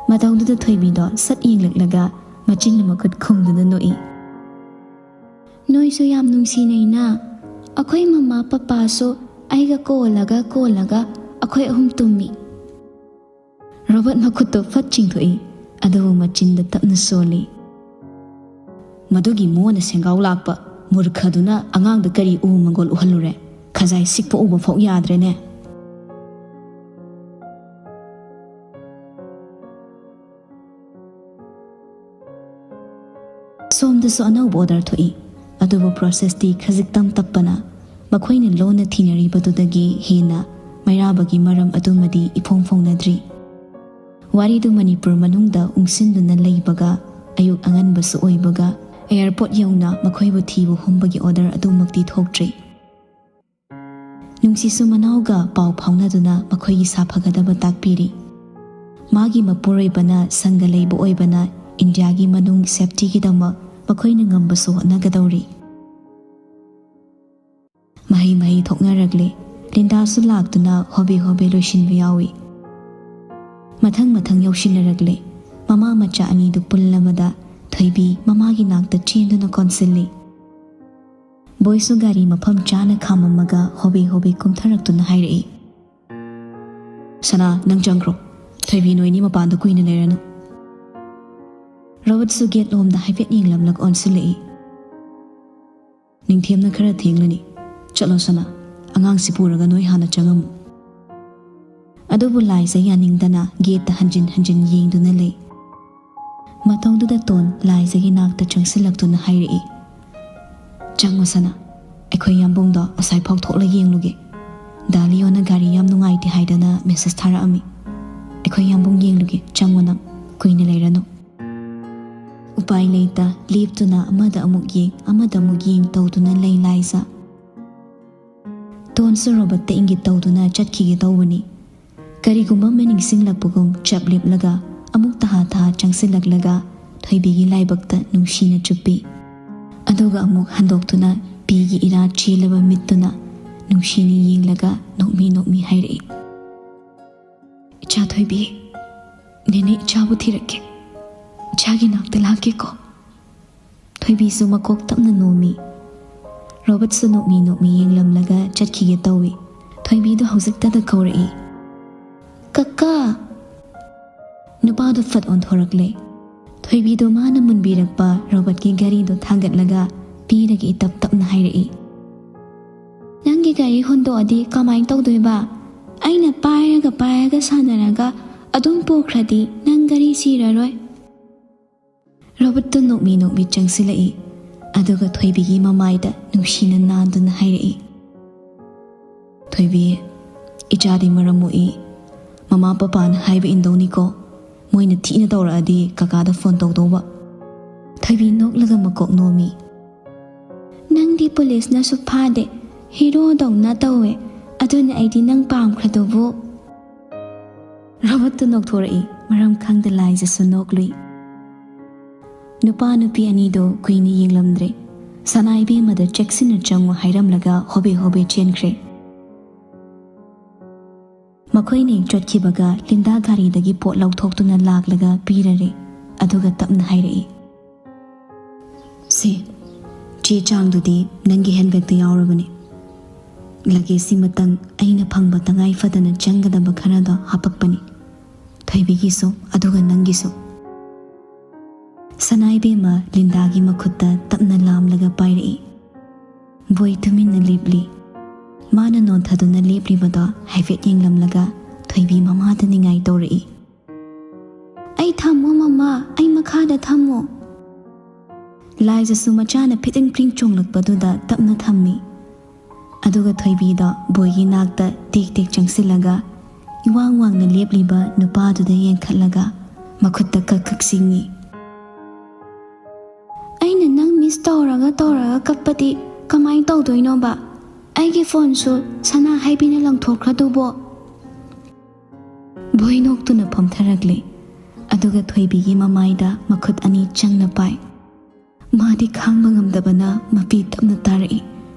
ꯃꯇꯧꯗꯨꯗ ꯊꯣꯏꯕꯤꯗꯣ ꯁꯠ ꯌꯦꯡꯂꯛꯂꯒ ꯃꯆꯤꯟꯅ ꯃꯈꯨꯠ ꯈꯨꯝꯗꯨꯅ ꯅꯣꯛꯏ꯫ "ꯅꯣꯏꯁꯨ ꯌꯥꯝ ꯅꯨꯡꯁꯤꯅꯩꯅ꯫ ꯑꯩꯈꯣꯏ ꯃꯃꯥ ꯄꯄꯥꯁꯨ ꯑꯩꯒ ꯀꯣꯜꯂꯒ ꯀꯣꯜꯂꯒ ꯑꯩꯈꯣꯏ ꯑꯍꯨꯝ ꯇꯨꯝꯃꯤ"꯫ ꯔꯣꯕꯔꯠ ꯃꯈꯨꯠꯇꯣ ꯐꯠ ꯆꯤꯡꯊꯣꯛꯏ, ꯑꯗꯨꯕꯨ ꯃꯆꯤꯟꯗ ꯇꯞꯅ ꯁꯣꯜꯂꯤ꯫ "ꯃꯗꯨꯒꯤ ꯃꯣꯟꯅ ꯁꯦꯡꯒꯥꯎ ꯂꯥꯛꯄ ꯃꯨꯔꯈꯗꯨꯅ ꯑꯉꯥꯡꯗ ꯀꯔꯤ ꯎ ꯃꯪꯒꯣꯜ ꯎꯍꯜꯂꯨꯔꯦ? ꯈꯖꯥꯏ ꯁꯤꯛꯄ ꯎꯕ ꯐꯥꯎ ꯌꯥꯗ꯭ꯔꯦꯅꯦ"꯫ ꯁꯣꯝꯗꯁꯨ ꯑꯅꯧꯕ ꯑꯣꯔꯗꯔ ꯊꯣꯛꯏ, ꯑꯗꯨꯕꯨ ꯄ꯭ꯔꯣꯁꯦꯁꯇꯤ ꯈꯖꯤꯛꯇꯪ ꯇꯞꯄꯅ ꯃꯈꯣꯏꯅ ꯂꯣꯟꯅ ꯊꯤꯅꯔꯤꯕꯗꯨꯗꯒꯤ ꯍꯦꯟꯅ ꯃꯩꯔꯥꯕꯒꯤ ꯃꯔꯝ ꯑꯗꯨꯃꯗꯤ ꯏꯐꯣꯡ ꯐꯣꯡꯅꯗ꯭ꯔꯤ꯫ ꯋꯥꯔꯤꯗꯨ ꯃꯅꯤꯄꯨꯔ ꯃꯅꯨꯡꯗ ꯎꯪꯁꯤꯟꯗꯨꯅ ꯂꯩꯕꯒ ꯑꯌꯨꯛ ꯑꯉꯟꯕꯁꯨ ꯑꯣꯏꯕꯒ ꯑꯦꯌꯥꯔꯄꯣꯔꯠ ꯌꯧꯅ ꯃꯈꯣꯏꯕꯨ ꯊꯤꯕ ꯍꯨꯝꯕꯒꯤ ꯑꯣꯔꯗꯔ ꯑꯗꯨꯃꯛꯇꯤ ꯊꯣꯛꯇ꯭ꯔꯤ꯫ ꯅꯨꯡꯁꯤꯁꯨ ꯃꯅꯥꯎꯒ ꯄꯥꯎ ꯐꯥꯎꯅꯗꯨꯅ ꯃꯈꯣꯏꯒꯤ ꯁꯥꯐꯒꯗꯕ ꯇꯥꯛꯄꯤꯔꯤ꯫ ꯃꯥꯒꯤ ꯃꯄꯨꯔꯣꯏꯕꯅ ꯁꯪꯒ ꯂꯩꯕ ꯑꯣꯏꯕꯅ ꯏꯟꯗꯤꯌꯥꯒꯤ ꯃꯅꯨꯡ ꯁꯦꯐꯇꯤꯒꯤꯗꯃꯛ ꯃꯈꯣꯏꯅ ꯉꯝꯕꯁꯨ ꯍꯣꯠꯅꯒꯗꯧꯔꯤ꯫ ꯃꯍꯩ ꯃꯍꯩ ꯊꯣꯛꯅꯔꯛꯂꯦ꯫ ꯂꯤꯟꯗꯥꯁꯨ ꯂꯥꯛꯇꯨꯅ ꯍꯣꯕꯦ ꯍꯣꯕꯦ ꯂꯣꯏꯁꯤꯟꯕ ꯌꯥꯎꯏ꯫ ꯃꯊꯪ ꯃꯊꯪ ꯌꯥꯎꯁꯤꯟꯅꯔꯛꯂꯦ꯫ ꯃꯃꯥ ꯃꯆꯥ ꯑꯅꯤꯗꯨ ꯄꯨꯜꯂꯕꯗ ꯊꯣꯏꯕꯤ ꯃꯃꯥꯒꯤ ꯅꯥꯛꯇ ꯆꯦꯟꯗꯨꯅ ꯀꯣꯟꯁꯤꯜꯂꯤ꯫ ꯕꯣꯏꯁꯨ ꯒꯥꯔꯤ ꯃꯐꯝ ꯆꯥꯅ ꯈꯥꯝꯃꯝꯃꯒ ꯍꯣꯕꯦ ꯍꯣꯕꯦ ꯀꯨꯝꯊꯔꯛꯇꯨꯅ ꯍꯥꯏꯔꯛꯏ, "ꯁꯅꯥ, ꯅꯪ ꯆꯪꯈ꯭ꯔꯣ꯫ ꯊꯣꯏꯕꯤ, ꯅꯣꯏꯅꯤ ꯃꯄꯥꯟꯗ ꯀꯨꯏꯅ ꯂꯩꯔꯅꯨ"꯫ ꯔꯣꯕꯔꯠꯁꯨ ꯒꯦꯠ ꯂꯣꯝꯗ ꯍꯥꯏꯐꯦꯠ ꯌꯦꯡꯂꯝꯂꯒ ꯑꯣꯟꯁꯤꯜꯂꯛꯏ꯫ "ꯅꯤꯡꯊꯦꯝꯅ ꯈꯔ ꯊꯦꯡꯂꯅꯤ꯫ ꯆꯠꯂꯣ ꯁꯅꯥ, ꯑꯉꯥꯡꯁꯤ ꯄꯨꯔꯒ ꯅꯣꯏ ꯍꯥꯟꯅ ꯆꯪꯉꯝꯃꯨ"꯫ ꯑꯗꯨꯕꯨ ꯂꯥꯏꯖ ꯌꯥꯅꯤꯡꯗꯅ ꯒꯦꯠꯇ ꯍꯟꯖꯤꯟ ꯍꯟꯖꯤꯟ ꯌꯦꯡꯗꯨꯅ ꯂꯩ꯫ ꯃꯇꯧꯗꯨꯗ ꯇꯣꯟ ꯂꯥꯏꯖꯒꯤ ꯅꯥꯛꯇ ꯆꯪꯁꯤꯜꯂꯛꯇꯨꯅ ꯍꯥꯏꯔꯛꯏ, "ꯆꯪꯉꯣ ꯁꯅꯥ, ꯑꯩꯈꯣꯏ ꯌꯥꯝꯕꯨꯡꯗꯣ ꯑꯁꯥꯏꯐꯥꯎ ꯊꯣꯛꯂ ꯌꯦꯡꯂꯨꯒꯦ꯫ ꯗꯥ ꯂꯤꯌꯣꯅ ꯒꯥꯔꯤ ꯌꯥꯝ ꯅꯨꯡꯉꯥꯏꯇꯦ ꯍꯥꯏꯗꯅ ꯃꯦꯁꯦꯖ ꯊꯥꯔꯛꯑꯝꯃꯤ꯫ ꯑꯩꯈꯣꯏ ꯌꯥꯝꯕꯨꯡ ꯌꯦꯡꯂꯨꯒꯦ, ꯆꯪꯉꯣ ꯅꯪ, ꯀꯨꯏꯅ ꯂꯩꯔꯅꯨ"꯫ ꯎꯄꯥꯏ ꯂꯩꯇ ꯂꯦꯞꯇꯨꯅ ꯑꯃꯗ ꯑꯃꯨꯛ ꯌꯦꯡ, ꯑꯃꯗ ꯑꯃꯨꯛ ꯌꯦꯡ ꯇꯧꯗꯨꯅ ꯂꯩ ꯂꯥꯏꯖ꯫ ꯇꯣꯟꯁꯨ ꯔꯣꯕꯠꯇ ꯏꯪꯒꯤꯠ ꯇꯧꯗꯨꯅ ꯆꯠꯈꯤꯒꯦ ꯇꯧꯕꯅꯤ꯫ ꯀꯔꯤꯒꯨꯝꯕ ꯑꯃ ꯅꯤꯡꯁꯤꯡꯂꯛꯄꯒꯨꯝ ꯆꯞ ꯂꯦꯞꯂꯒ ꯑꯃꯨꯛ ꯇꯍꯥ ꯇꯍꯥ ꯆꯪꯁꯤꯜꯂꯛꯂꯒ ꯊꯣꯏꯕꯤꯒꯤ ꯂꯥꯏꯕꯛꯇ ꯅꯨꯡꯁꯤꯅ ꯆꯨꯞꯄꯤ꯫ ꯑꯗꯨꯒ ꯑꯃꯨꯛ ꯍꯟꯗꯣꯛꯇꯨꯅ ꯄꯤꯒꯤ ꯏꯔꯥ ꯆꯦꯜꯂꯕ ꯃꯤꯠꯇꯨꯅ ꯅꯨꯡꯁꯤꯅ ꯌꯦꯡꯂꯒ ꯅꯣꯛꯃꯤ ꯅꯣꯛꯃꯤ ꯍꯥꯏꯔꯛꯏ, "ꯏꯆꯥ ꯊꯣꯏꯕꯤ, ꯅꯦꯅꯦ ꯏꯆꯥꯕꯨ ꯊꯤꯔꯛꯀꯦ꯫ ꯏꯆꯥꯒꯤ ꯅꯥꯛꯇ ꯂꯥꯛꯀꯦꯀꯣ?" ꯊꯣꯏꯕꯤꯁꯨ ꯃꯀꯣꯛ ꯇꯞꯅ ꯅꯣꯝꯃꯤ꯫ ꯔꯣꯕꯠꯁꯨ ꯅꯣꯛꯃꯤ ꯅꯣꯛꯃꯤ ꯌꯦꯡꯂꯝꯂꯒ ꯆꯠꯈꯤꯒꯦ ꯇꯧꯏ꯫ ꯊꯣꯏꯕꯤꯗꯨ ꯍꯧꯖꯤꯛꯇꯗ ꯀꯧꯔꯛꯏ, "ꯀꯀꯥ!" ꯅꯨꯄꯥꯗꯨ ꯐꯠ ꯑꯣꯟꯊꯣꯔꯛꯂꯦ꯫ ꯊꯣꯏꯕꯤꯗꯨ ꯃꯥꯅ ꯃꯨꯟꯕꯤꯔꯛꯄ ꯔꯣꯕꯠꯀꯤ ꯘꯔꯤꯗꯨ ꯊꯥꯡꯒꯠꯂꯒ ꯄꯤꯔꯒ ꯏꯇꯞ ꯇꯞꯅ ꯍꯥꯏꯔꯛꯏ, "ꯅꯪꯒꯤ ꯘꯔꯤ ꯍꯨꯟꯗꯣꯛꯑꯗꯤ ꯀꯃꯥꯏꯅ ꯇꯧꯗꯣꯏꯕ? ꯑꯩꯅ ꯄꯥꯏꯔꯒ ꯄꯥꯏꯔꯒ ꯁꯥꯟꯅꯔꯒ ꯑꯗꯨꯝ ꯄꯨꯈ꯭ꯔꯗꯤ ꯅꯪ ꯘꯔꯤ ꯁꯤꯔꯔꯣꯏ?" ꯔꯣꯕꯠꯇꯨ ꯅꯣꯛꯃꯤ ꯅꯣꯛꯃꯤ ꯆꯪꯁꯤꯜꯂꯛꯏ꯫ ꯑꯗꯨꯒ ꯊꯣꯏꯕꯤꯒꯤ ꯃꯃꯥꯏꯗ ꯅꯨꯡꯁꯤꯅ ꯅꯥꯟꯗꯨꯅ ꯍꯥꯏꯔꯛꯏ, "ꯊꯣꯏꯕꯤ, ꯏꯆꯥꯗꯤ ꯃꯔꯝ ꯃꯣꯛꯏ꯫ ꯃꯃꯥ ꯄꯄꯥꯅ ꯍꯥꯏꯕ ꯏꯟꯗꯧꯅꯤꯀꯣ꯫ ꯃꯣꯏꯅ ꯊꯤꯅ ꯇꯧꯔꯛꯑꯗꯤ ꯀꯀꯥꯗ ꯐꯣꯟ ꯇꯧꯗꯧꯕ꯫" ꯊꯣꯏꯕꯤ ꯅꯣꯛꯂꯒ ꯃꯀꯣꯛ ꯅꯣꯝꯃꯤ꯫ "ꯅꯪꯗꯤ ꯄꯨꯂꯤꯁꯅꯁꯨ ꯐꯥꯗꯦ, ꯍꯤꯔꯣꯗꯧꯅ ꯇꯧꯋꯦ, ꯑꯗꯨꯅ ꯑꯩꯗꯤ ꯅꯪ ꯄꯥꯝꯈ꯭ꯔꯗꯨꯕꯨ꯫" ꯔꯣꯕꯠꯇꯨ ꯅꯣꯛꯊꯣꯔꯛꯏ꯫ ꯃꯔꯝ ꯈꯪꯗ ꯂꯥꯏꯖꯁꯨ ꯅꯣꯛꯂꯨꯏ꯫ ꯅꯨꯄꯥ ꯅꯨꯄꯤ ꯑꯅꯤꯗꯨ ꯀꯨꯏꯅ ꯌꯦꯡꯂꯝꯗ꯭ꯔꯦ꯫ ꯁꯅꯥ ꯏꯕꯦꯝꯃꯗ ꯆꯦꯛꯁꯤꯟꯅ ꯆꯪꯉꯨ ꯍꯥꯏꯔꯝꯂꯒ ꯍꯣꯕꯦ ꯍꯣꯕꯦ ꯆꯦꯟꯈ꯭ꯔꯦ꯫ ꯃꯈꯣꯏꯅꯤ ꯆꯠꯈꯤꯕꯒ ꯂꯤꯟꯗꯥ ꯒꯥꯔꯤꯗꯒꯤ ꯄꯣꯠ ꯂꯧꯊꯣꯛꯇꯨꯅ ꯂꯥꯛꯂꯒ ꯄꯤꯔꯔꯦ꯫ ꯑꯗꯨꯒ ꯇꯞꯅ ꯍꯥꯏꯔꯛꯏ, "ꯁꯦ, ꯆꯦ ꯆꯥꯡꯗꯨꯗꯤ ꯅꯪꯒꯤ ꯍꯦꯟꯕꯦꯛꯇ ꯌꯥꯎꯔꯕꯅꯤ꯫ ꯂꯒꯦꯖꯁꯤꯃꯇꯪ ꯑꯩꯅ ꯐꯪꯕ ꯇꯉꯥꯏ ꯐꯗꯅ ꯆꯪꯒꯗꯕ ꯈꯔꯗꯣ ꯍꯥꯄꯛꯄꯅꯤ꯫ ꯊꯣꯏꯕꯤꯒꯤꯁꯨ ꯑꯗꯨꯒ ꯅꯪꯒꯤꯁꯨ꯫" ꯁꯅꯥ ꯏꯕꯦꯝꯃ ꯂꯤꯟꯗꯥꯒꯤ ꯃꯈꯨꯠꯇ ꯇꯞꯅ ꯂꯥꯝꯂꯒ ꯄꯥꯏꯔꯛꯏ꯫ ꯕꯣꯏ ꯇꯨꯃꯤꯟꯅ ꯂꯦꯞꯂꯤ꯫ ꯃꯥꯅ ꯅꯣꯟꯊꯗꯨꯅ ꯂꯦꯞꯂꯤꯕꯗꯣ ꯍꯥꯏꯐꯦꯠ ꯌꯦꯡꯂꯝꯂꯒ ꯊꯣꯏꯕꯤ ꯃꯃꯥꯗ ꯅꯤꯡꯉꯥꯏ ꯇꯧꯔꯛꯏ꯫ "ꯑꯩ ꯊꯝꯃꯣ ꯃꯃꯥ, ꯑꯩ ꯃꯈꯥꯗ ꯊꯝꯃꯣ꯫" ꯂꯥꯏꯖꯁꯨ ꯃꯆꯥꯅ ꯐꯤꯇꯤꯡ ꯐ꯭ꯔꯤꯡ ꯆꯣꯡꯂꯛꯄꯗꯨꯗ ꯇꯞꯅ ꯊꯝꯃꯤ꯫ ꯑꯗꯨꯒ ꯊꯣꯏꯕꯤꯗꯣ ꯕꯣꯏꯒꯤ ꯅꯥꯛꯇ ꯇꯦꯛ ꯇꯦꯛ ꯆꯪꯁꯤꯜꯂꯒ ꯏꯋꯥꯡ ꯋꯥꯡꯅ ꯂꯦꯞꯂꯤꯕ ꯅꯨꯄꯥꯗꯨꯗ ꯌꯦꯡꯈꯠꯂꯒ ꯃꯈꯨꯠꯇ ꯀꯛ ꯀꯛ ꯆꯤꯡꯏ꯫ ꯇꯧꯔꯒ ꯇꯧꯔꯒ ꯀꯞꯄꯗꯤ ꯀꯃꯥꯏꯅ ꯇꯧꯗꯣꯏꯅꯣꯕ? ꯑꯩꯒꯤ ꯐꯣꯟꯁꯨ ꯁꯅꯥ ꯍꯥꯏꯕꯤꯅ ꯂꯪꯊꯣꯛꯈ꯭ꯔꯗꯨꯕꯣ꯫ ꯕꯣꯏ ꯅꯣꯛꯇꯨꯅ ꯐꯝꯊꯔꯛꯂꯦ, ꯑꯗꯨꯒ ꯊꯣꯏꯕꯤꯒꯤ ꯃꯃꯥꯏꯗ ꯃꯈꯨꯠ ꯑꯅꯤ ꯆꯪꯅ ꯄꯥꯏ꯫ ꯃꯥꯗꯤ ꯈꯥꯡꯕ ꯉꯝꯗꯕꯅ ꯃꯄꯤ ꯇꯞꯅ ꯇꯥꯔꯛꯏ,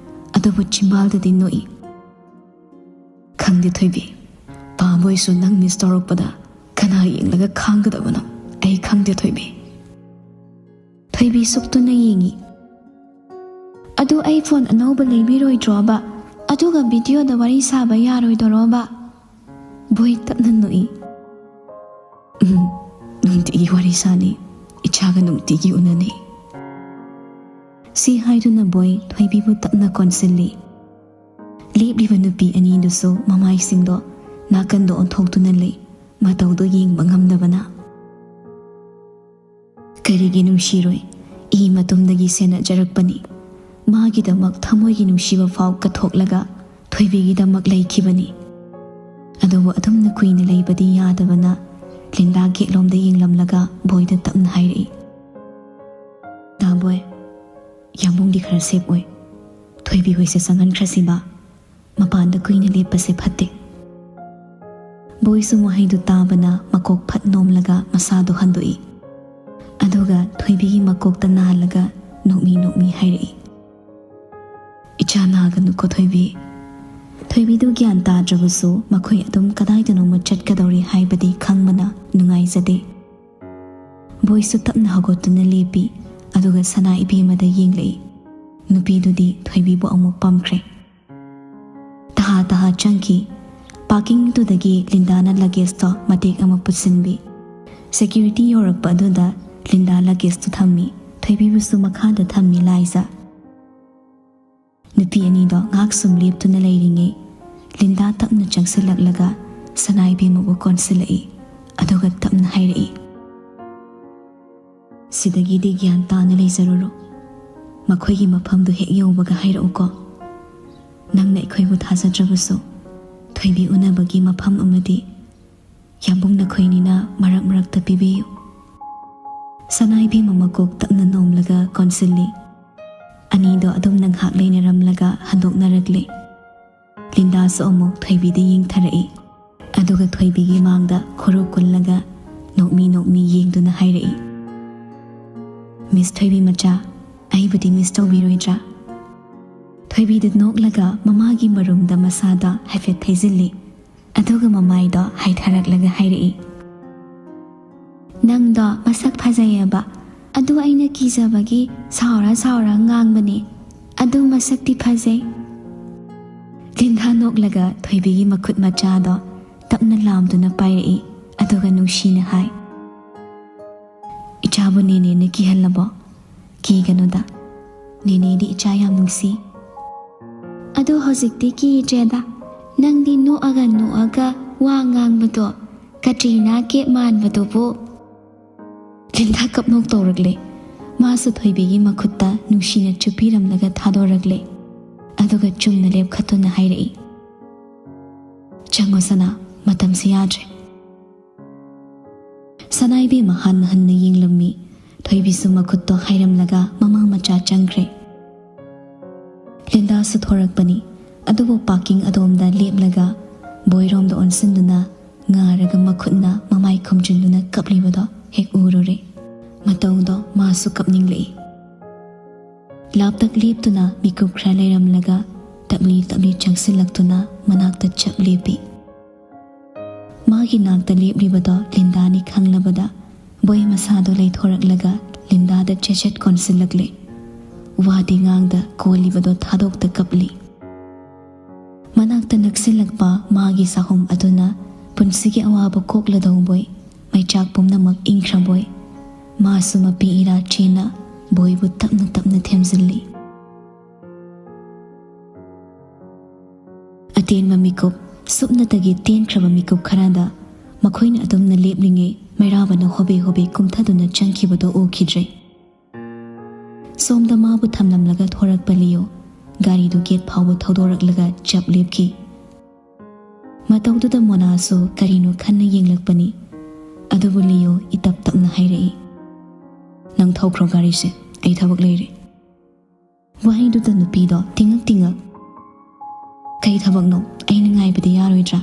ꯑꯗꯨꯕꯨ ꯆꯤꯝꯕꯥꯜꯗꯗꯤ ꯅꯣꯛꯏ꯫ "ꯈꯪꯗꯦ ꯊꯣꯏꯕꯤ, ꯄꯥꯕꯣꯏꯁꯨ ꯅꯪ ꯃꯤꯁ ꯇꯧꯔꯛꯄꯗ ꯀꯅꯥ ꯌꯦꯡꯂꯒ ꯈꯥꯡꯒꯗꯕꯅꯣ? ꯑꯩ ꯈꯪꯗꯦ ꯊꯣꯏꯕꯤ꯫" ꯊꯣꯏꯕꯤ ꯁꯨꯛꯇꯨꯅ ꯌꯦꯡꯏ꯫ "ꯑꯗꯨ ꯑꯩ ꯐꯣꯟ ꯑꯅꯧꯕ ꯂꯩꯕꯤꯔꯣꯏꯗ꯭ꯔꯣꯕ? ꯑꯗꯨꯒ ꯚꯤꯗꯤꯑꯣꯗ ꯋꯥꯔꯤ ꯁꯥꯕ ꯌꯥꯔꯣꯏꯗ꯭ꯔꯣꯕ?" ꯕꯣꯏ ꯇꯞꯅ ꯅꯣꯛꯏ꯫ "ꯎꯝ, ꯅꯨꯡꯇꯤꯒꯤ ꯋꯥꯔꯤ ꯁꯥꯅꯤ, ꯏꯆꯥꯒ ꯅꯨꯡꯇꯤꯒꯤ ꯎꯅꯅꯤ꯫" ꯁꯤ ꯍꯥꯏꯗꯨꯅ ꯕꯣꯏ ꯊꯣꯏꯕꯤꯕꯨ ꯇꯞꯅ ꯀꯣꯟꯁꯤꯜꯂꯤ꯫ ꯂꯦꯞꯂꯤꯕ ꯅꯨꯄꯤ ꯑꯅꯤꯗꯨꯁꯨ ꯃꯃꯥꯏꯁꯤꯡꯗꯣ ꯅꯥꯀꯟꯗ ꯑꯣꯟꯊꯣꯛꯇꯨꯅ ꯂꯩ, ꯃꯇꯧꯗꯣ ꯌꯦꯡꯕ ꯉꯝꯗꯕꯅ꯫ "ꯀꯔꯤꯒꯤ ꯅꯨꯡꯁꯤꯔꯣꯏ? ꯏ ꯃꯇꯨꯝꯗꯒꯤ ꯁꯦꯟꯅꯖꯔꯛꯄꯅꯤ꯫ ꯃꯥꯒꯤꯗꯃꯛ ꯊꯃꯣꯏꯒꯤ ꯅꯨꯡꯁꯤꯕ ꯐꯥꯎ ꯀꯠꯊꯣꯛꯂꯒ ꯊꯣꯏꯕꯤꯒꯤꯗꯃꯛ ꯂꯩꯈꯤꯕꯅꯤ꯫" ꯑꯗꯨꯕꯨ ꯑꯗꯨꯝꯅ ꯀꯨꯏꯅ ꯂꯩꯕꯗꯤ ꯌꯥꯗꯕꯅ ꯂꯤꯟꯗꯥ ꯒꯦꯠꯂꯣꯝꯗ ꯌꯦꯡꯂꯝꯂꯒ ꯕꯣꯏꯗ ꯇꯞꯅ ꯍꯥꯏꯔꯛꯏ, "ꯗꯥ ꯕꯣꯏ, ꯌꯥꯝꯕꯨꯡꯗꯤ ꯈꯔ ꯁꯦꯞ ꯑꯣꯏ꯫ ꯊꯣꯏꯕꯤ ꯍꯣꯏꯁꯦ ꯆꯪꯍꯟꯈ꯭ꯔꯁꯤꯕ꯫ ꯃꯄꯥꯟꯗ ꯀꯨꯏꯅ ꯂꯦꯞꯄꯁꯦ ꯐꯠꯇꯦ꯫" ꯕꯣꯏꯁꯨ ꯋꯥꯍꯩꯗꯨ ꯇꯥꯕꯅ ꯃꯀꯣꯛ ꯐꯠ ꯅꯣꯝꯂꯒ ꯃꯁꯥꯗꯨ ꯍꯟꯗꯣꯛꯏ꯫ ꯑꯗꯨꯒ ꯊꯣꯏꯕꯤꯒꯤ ꯃꯀꯣꯛꯇ ꯅꯥꯜꯂꯒ ꯅꯣꯛꯃꯤ ꯅꯣꯛꯃꯤ ꯍꯥꯏꯔꯛꯏ, "ꯏꯆꯥ ꯅꯥꯒꯅꯨꯀꯣ ꯊꯣꯏꯕꯤ꯫" ꯊꯣꯏꯕꯤꯗꯨ ꯒ꯭ꯌꯥꯟ ꯇꯥꯗ꯭ꯔꯕꯁꯨ ꯃꯈꯣꯏ ꯑꯗꯨꯝ ꯀꯗꯥꯏꯗꯅꯣꯃ ꯆꯠꯀꯗꯧꯔꯤ ꯍꯥꯏꯕꯗꯤ ꯈꯪꯕꯅ ꯅꯨꯡꯉꯥꯏꯖꯗꯦ꯫ ꯕꯣꯏꯁꯨ ꯇꯞꯅ ꯍꯧꯒꯠꯇꯨꯅ ꯂꯦꯞꯄꯤ, ꯑꯗꯨꯒ ꯁꯅꯥ ꯏꯕꯦꯝꯃꯗ ꯌꯦꯡꯂꯛꯏ꯫ ꯅꯨꯄꯤꯗꯨꯗꯤ ꯊꯣꯏꯕꯤꯕꯨ ꯑꯃꯨꯛ ꯄꯝꯈ꯭ꯔꯦ꯫ ꯇꯍꯥ ꯇꯍꯥ ꯆꯪꯈꯤ꯫ ꯄꯥꯔꯀꯤꯡꯗꯨꯗꯒꯤ ꯂꯤꯟꯗꯥꯅ ꯂꯒꯦꯖꯇꯣ ꯃꯇꯦꯛ ꯑꯃ ꯄꯨꯁꯤꯟꯕꯤ꯫ ꯁꯦꯀ꯭ꯌꯨꯔꯤꯇꯤ ꯌꯧꯔꯛꯄ ꯑꯗꯨꯗ ꯂꯤꯟꯗꯥ ꯂꯒꯦꯖꯇꯨ ꯊꯝꯃꯤ, ꯊꯣꯏꯕꯤꯕꯨꯁꯨ ꯃꯈꯥꯗ ꯊꯝꯃꯤ ꯂꯥꯏꯖ꯫ ꯅꯨꯄꯤ ꯑꯅꯤꯗꯣ ꯉꯥꯏꯍꯥꯛ ꯁꯨꯝ ꯂꯦꯞꯇꯨꯅ ꯂꯩꯔꯤꯉꯩ, ꯂꯤꯟꯗꯥ ꯇꯞꯅ ꯆꯪꯁꯤꯜꯂꯛꯂꯒ ꯁꯅꯥ ꯏꯕꯦꯝꯃꯕꯨ ꯀꯣꯟꯁꯤꯜꯂꯛꯏ, ꯑꯗꯨꯒ ꯇꯞꯅ ꯍꯥꯏꯔꯛꯏ, "ꯁꯤꯗꯒꯤꯗꯤ ꯒ꯭ꯌꯥꯟ ꯇꯥꯅ ꯂꯩꯖꯔꯨꯔꯣ꯫ ꯃꯈꯣꯏꯒꯤ ꯃꯐꯝꯗꯨ ꯍꯦꯛ ꯌꯧꯕꯒ ꯍꯥꯏꯔꯛꯎꯀꯣ꯫ ꯅꯪꯅ ꯑꯩꯈꯣꯏꯕꯨ ꯊꯥꯖꯗ꯭ꯔꯕꯁꯨ, ꯊꯣꯏꯕꯤ ꯎꯅꯕꯒꯤ ꯃꯐꯝ ꯑꯃꯗꯤ ꯌꯥꯝꯕꯨꯡ ꯅꯈꯣꯏꯅꯤꯅ ꯃꯔꯛ ꯃꯔꯛꯇ ꯄꯤꯕꯤꯌꯨ꯫" ꯁꯅꯥ ꯏꯕꯦꯝꯃ ꯃꯀꯣꯛ ꯇꯞꯅ ꯅꯣꯝꯂꯒ ꯀꯣꯟꯁꯤꯜꯂꯤ꯫ ꯑꯅꯤꯗꯣ ꯑꯗꯨꯝꯅ ꯉꯥꯏꯍꯥꯛ ꯂꯩꯅꯔꯝꯂꯒ ꯍꯟꯗꯣꯛꯅꯔꯛꯂꯦ꯫ ꯂꯤꯟꯗꯥꯁꯨ ꯑꯃꯨꯛ ꯊꯣꯏꯕꯤꯗ ꯌꯦꯡꯊꯔꯛꯏ꯫ ꯑꯗꯨꯒ ꯊꯣꯏꯕꯤꯒꯤ ꯃꯥꯡꯗ ꯈꯨꯔꯨ ꯀꯨꯜꯂꯒ ꯅꯣꯛꯃꯤ ꯅꯣꯛꯃꯤ ꯌꯦꯡꯗꯨꯅ ꯍꯥꯏꯔꯛꯏ, "ꯃꯤꯁ ꯊꯣꯏꯕꯤ ꯃꯆꯥ, ꯑꯩꯕꯨꯗꯤ ꯃꯤꯁ ꯇꯧꯕꯤꯔꯣꯏꯗ꯭ꯔꯥ?" ꯊꯣꯏꯕꯤꯗ ꯅꯣꯛꯂꯒ ꯃꯃꯥꯒꯤ ꯃꯔꯨꯝꯗ ꯃꯁꯥꯗ ꯍꯥꯏꯐꯦꯠ ꯊꯩꯖꯤꯜꯂꯤ꯫ ꯑꯗꯨꯒ ꯃꯃꯥꯏꯗꯣ ꯍꯥꯏꯊꯔꯛꯂꯒ ꯍꯥꯏꯔꯛꯏ, "ꯅꯪꯗꯣ ꯃꯁꯛ ꯐꯖꯩꯌꯦꯕ, ꯑꯗꯨ ꯑꯩꯅ ꯀꯤꯖꯕꯒꯤ ꯁꯥꯎꯔ ꯁꯥꯎꯔ ꯉꯥꯡꯕꯅꯦ, ꯑꯗꯨ ꯃꯁꯛꯇꯤ ꯐꯖꯩ꯫" ꯂꯤꯟꯗꯥ ꯅꯣꯛꯂꯒ ꯊꯣꯏꯕꯤꯒꯤ ꯃꯈꯨꯠ ꯃꯆꯥꯗꯣ ꯇꯞꯅ ꯂꯥꯝꯗꯨꯅ ꯄꯥꯏꯔꯛꯏ꯫ ꯑꯗꯨꯒ ꯅꯨꯡꯁꯤꯅ ꯍꯥꯏ, "ꯏꯆꯥꯕꯨ ꯅꯦꯅꯦꯅ ꯀꯤꯍꯜꯂꯕꯣ? ꯀꯤꯒꯅꯨꯗ, ꯅꯦꯅꯦꯗꯤ ꯏꯆꯥ ꯌꯥꯝ ꯅꯨꯡꯁꯤ꯫" "ꯑꯗꯨ ꯍꯧꯖꯤꯛꯇꯤ ꯀꯤꯗ꯭ꯔꯦꯗ, ꯅꯪꯗꯤ ꯅꯣꯛꯑꯒ ꯅꯣꯛꯑꯒ ꯋꯥ ꯉꯥꯡꯕꯗꯣ, ꯀꯇ꯭ꯔꯤꯅꯥ ꯀꯦꯞ ꯃꯥꯟꯕꯗꯨꯕꯨ꯫" ꯂꯤꯟꯗꯥ ꯀꯞꯅꯣꯛ ꯇꯧꯔꯛꯂꯦ꯫ ꯃꯥꯁꯨ ꯊꯣꯏꯕꯤꯒꯤ ꯃꯈꯨꯠꯇ ꯅꯨꯡꯁꯤꯅ ꯆꯨꯞꯄꯤꯔꯝꯂꯒ ꯊꯥꯗꯣꯔꯛꯂꯦ꯫ ꯑꯗꯨꯒ ꯆꯨꯝꯅ ꯂꯦꯞꯈꯠꯇꯨꯅ ꯍꯥꯏꯔꯛꯏ, "ꯆꯪꯉꯣ ꯁꯅꯥ, ꯃꯇꯝꯁꯤ ꯌꯥꯗ꯭ꯔꯦ꯫" ꯁꯅꯥ ꯏꯕꯦꯝꯃ ꯍꯟꯅ ꯍꯟꯅ ꯌꯦꯡꯂꯝꯃꯤ꯫ ꯊꯣꯏꯕꯤꯁꯨ ꯃꯈꯨꯠꯇꯣ ꯍꯥꯏꯔꯝꯂꯒ ꯃꯃꯥ ꯃꯆꯥ ꯆꯪꯈ꯭ꯔꯦ꯫ ꯂꯤꯟꯗꯥꯁꯨ ꯊꯣꯔꯛꯄꯅꯤ, ꯑꯗꯨꯕꯨ ꯄꯥꯔꯀꯤꯡ ꯑꯗꯣꯝꯗ ꯂꯦꯞꯂꯒ ꯕꯣꯏꯔꯣꯝꯗ ꯑꯣꯟꯁꯤꯟꯗꯨꯅ ꯉꯥꯔꯒ ꯃꯈꯨꯠꯅ ꯃꯃꯥꯏ ꯈꯨꯝꯖꯤꯟꯗꯨꯅ ꯀꯞꯂꯤꯕꯗꯣ ꯍꯦꯛ ꯎꯔꯨꯔꯦ꯫ ꯃꯇꯧꯗꯣ ꯃꯥꯁꯨ ꯀꯞꯅꯤꯡꯂꯛꯏ꯫ ꯂꯥꯞꯇꯛ ꯂꯦꯞꯇꯨꯅ ꯃꯤꯀꯨꯞ ꯈꯔ ꯂꯩꯔꯝꯂꯒ ꯇꯞꯂꯤ ꯇꯞꯂꯤ ꯆꯪꯁꯤꯜꯂꯛꯇꯨꯅ ꯃꯅꯥꯛꯇ ꯆꯞ ꯂꯦꯞꯄꯤ꯫ ꯃꯥꯒꯤ ꯅꯥꯛꯇ ꯂꯦꯞꯂꯤꯕꯗꯣ ꯂꯤꯟꯗꯥꯅꯤ ꯈꯪꯂꯕꯗ ꯕꯣꯏ ꯃꯁꯥꯗꯣ ꯂꯩꯊꯣꯔꯛꯂꯒ ꯂꯤꯟꯗꯥꯗ ꯆꯦꯆꯦꯠ ꯀꯣꯟꯁꯤꯜꯂꯛꯂꯦ꯫ ꯋꯥꯗꯤ ꯉꯥꯡꯗ ꯀꯣꯜꯂꯤꯕꯗꯣ ꯊꯥꯗꯣꯛꯇ ꯀꯞꯂꯤ꯫ ꯃꯅꯥꯛꯇ ꯅꯛꯁꯤꯜꯂꯛꯄ ꯃꯥꯒꯤ ꯁꯥꯍꯨꯝ ꯑꯗꯨꯅ ꯄꯨꯟꯁꯤꯒꯤ ꯑꯋꯥꯕ ꯀꯣꯛꯂꯗꯧꯕꯣꯏ, ꯃꯩꯆꯥꯛ ꯄꯨꯝꯅꯃꯛ ꯏꯪꯈ꯭ꯔꯕꯣꯏ, ꯃꯥꯁꯨ ꯃꯄꯤ ꯏꯔꯥ ꯆꯦꯟꯅ ꯕꯣꯏꯕꯨ ꯇꯞꯅ ꯇꯞꯅ ꯊꯦꯝꯖꯤꯜꯂꯤ꯫ ꯑꯇꯦꯟꯕ ꯃꯤꯀꯨꯞ, ꯁꯨꯞꯅꯇꯒꯤ ꯇꯦꯟꯈ꯭ꯔꯕ ꯃꯤꯀꯨꯞ ꯈꯔꯗ ꯃꯈꯣꯏꯅ ꯑꯗꯨꯝꯅ ꯂꯦꯞꯂꯤꯉꯩ ꯃꯩꯔꯥꯕꯅ ꯍꯣꯕꯦ ꯍꯣꯕꯦ ꯀꯨꯝꯊꯗꯨꯅ ꯆꯪꯈꯤꯕꯗꯨ ꯎꯈꯤꯗ꯭ꯔꯦ꯫ ꯁꯣꯝꯗ ꯃꯥꯕꯨ ꯊꯝꯂꯝꯂꯒ ꯊꯣꯔꯛꯄ ꯂꯤꯌꯣ ꯒꯥꯔꯤꯗꯨ ꯒꯦꯠ ꯐꯥꯎꯕ ꯊꯧꯗꯣꯔꯛꯂꯒ ꯆꯞ ꯂꯦꯞꯈꯤ꯫ ꯃꯇꯧꯗꯨꯗ ꯃꯣꯅꯥꯁꯨ ꯀꯔꯤꯅꯣ ꯈꯟꯅ ꯌꯦꯡꯂꯛꯄꯅꯤ꯫ ꯑꯗꯨꯕꯨ ꯂꯤꯌꯣ ꯏꯇꯞ ꯇꯞꯅ ꯍꯥꯏꯔꯛꯏ, "ꯅꯪ ꯊꯧꯈ꯭ꯔꯣ ꯒꯥꯔꯤꯁꯦ, ꯑꯩ ꯊꯕꯛ ꯂꯩꯔꯦ꯫" ꯋꯥꯍꯩꯗꯨꯗ ꯅꯨꯄꯤꯗꯣ ꯇꯤꯡꯉꯛ ꯇꯤꯡꯉꯛ, "ꯀꯩ ꯊꯕꯛꯅꯣ? ꯑꯩꯅ ꯉꯥꯏꯕꯗꯤ ꯌꯥꯔꯣꯏꯗ꯭ꯔꯥ?"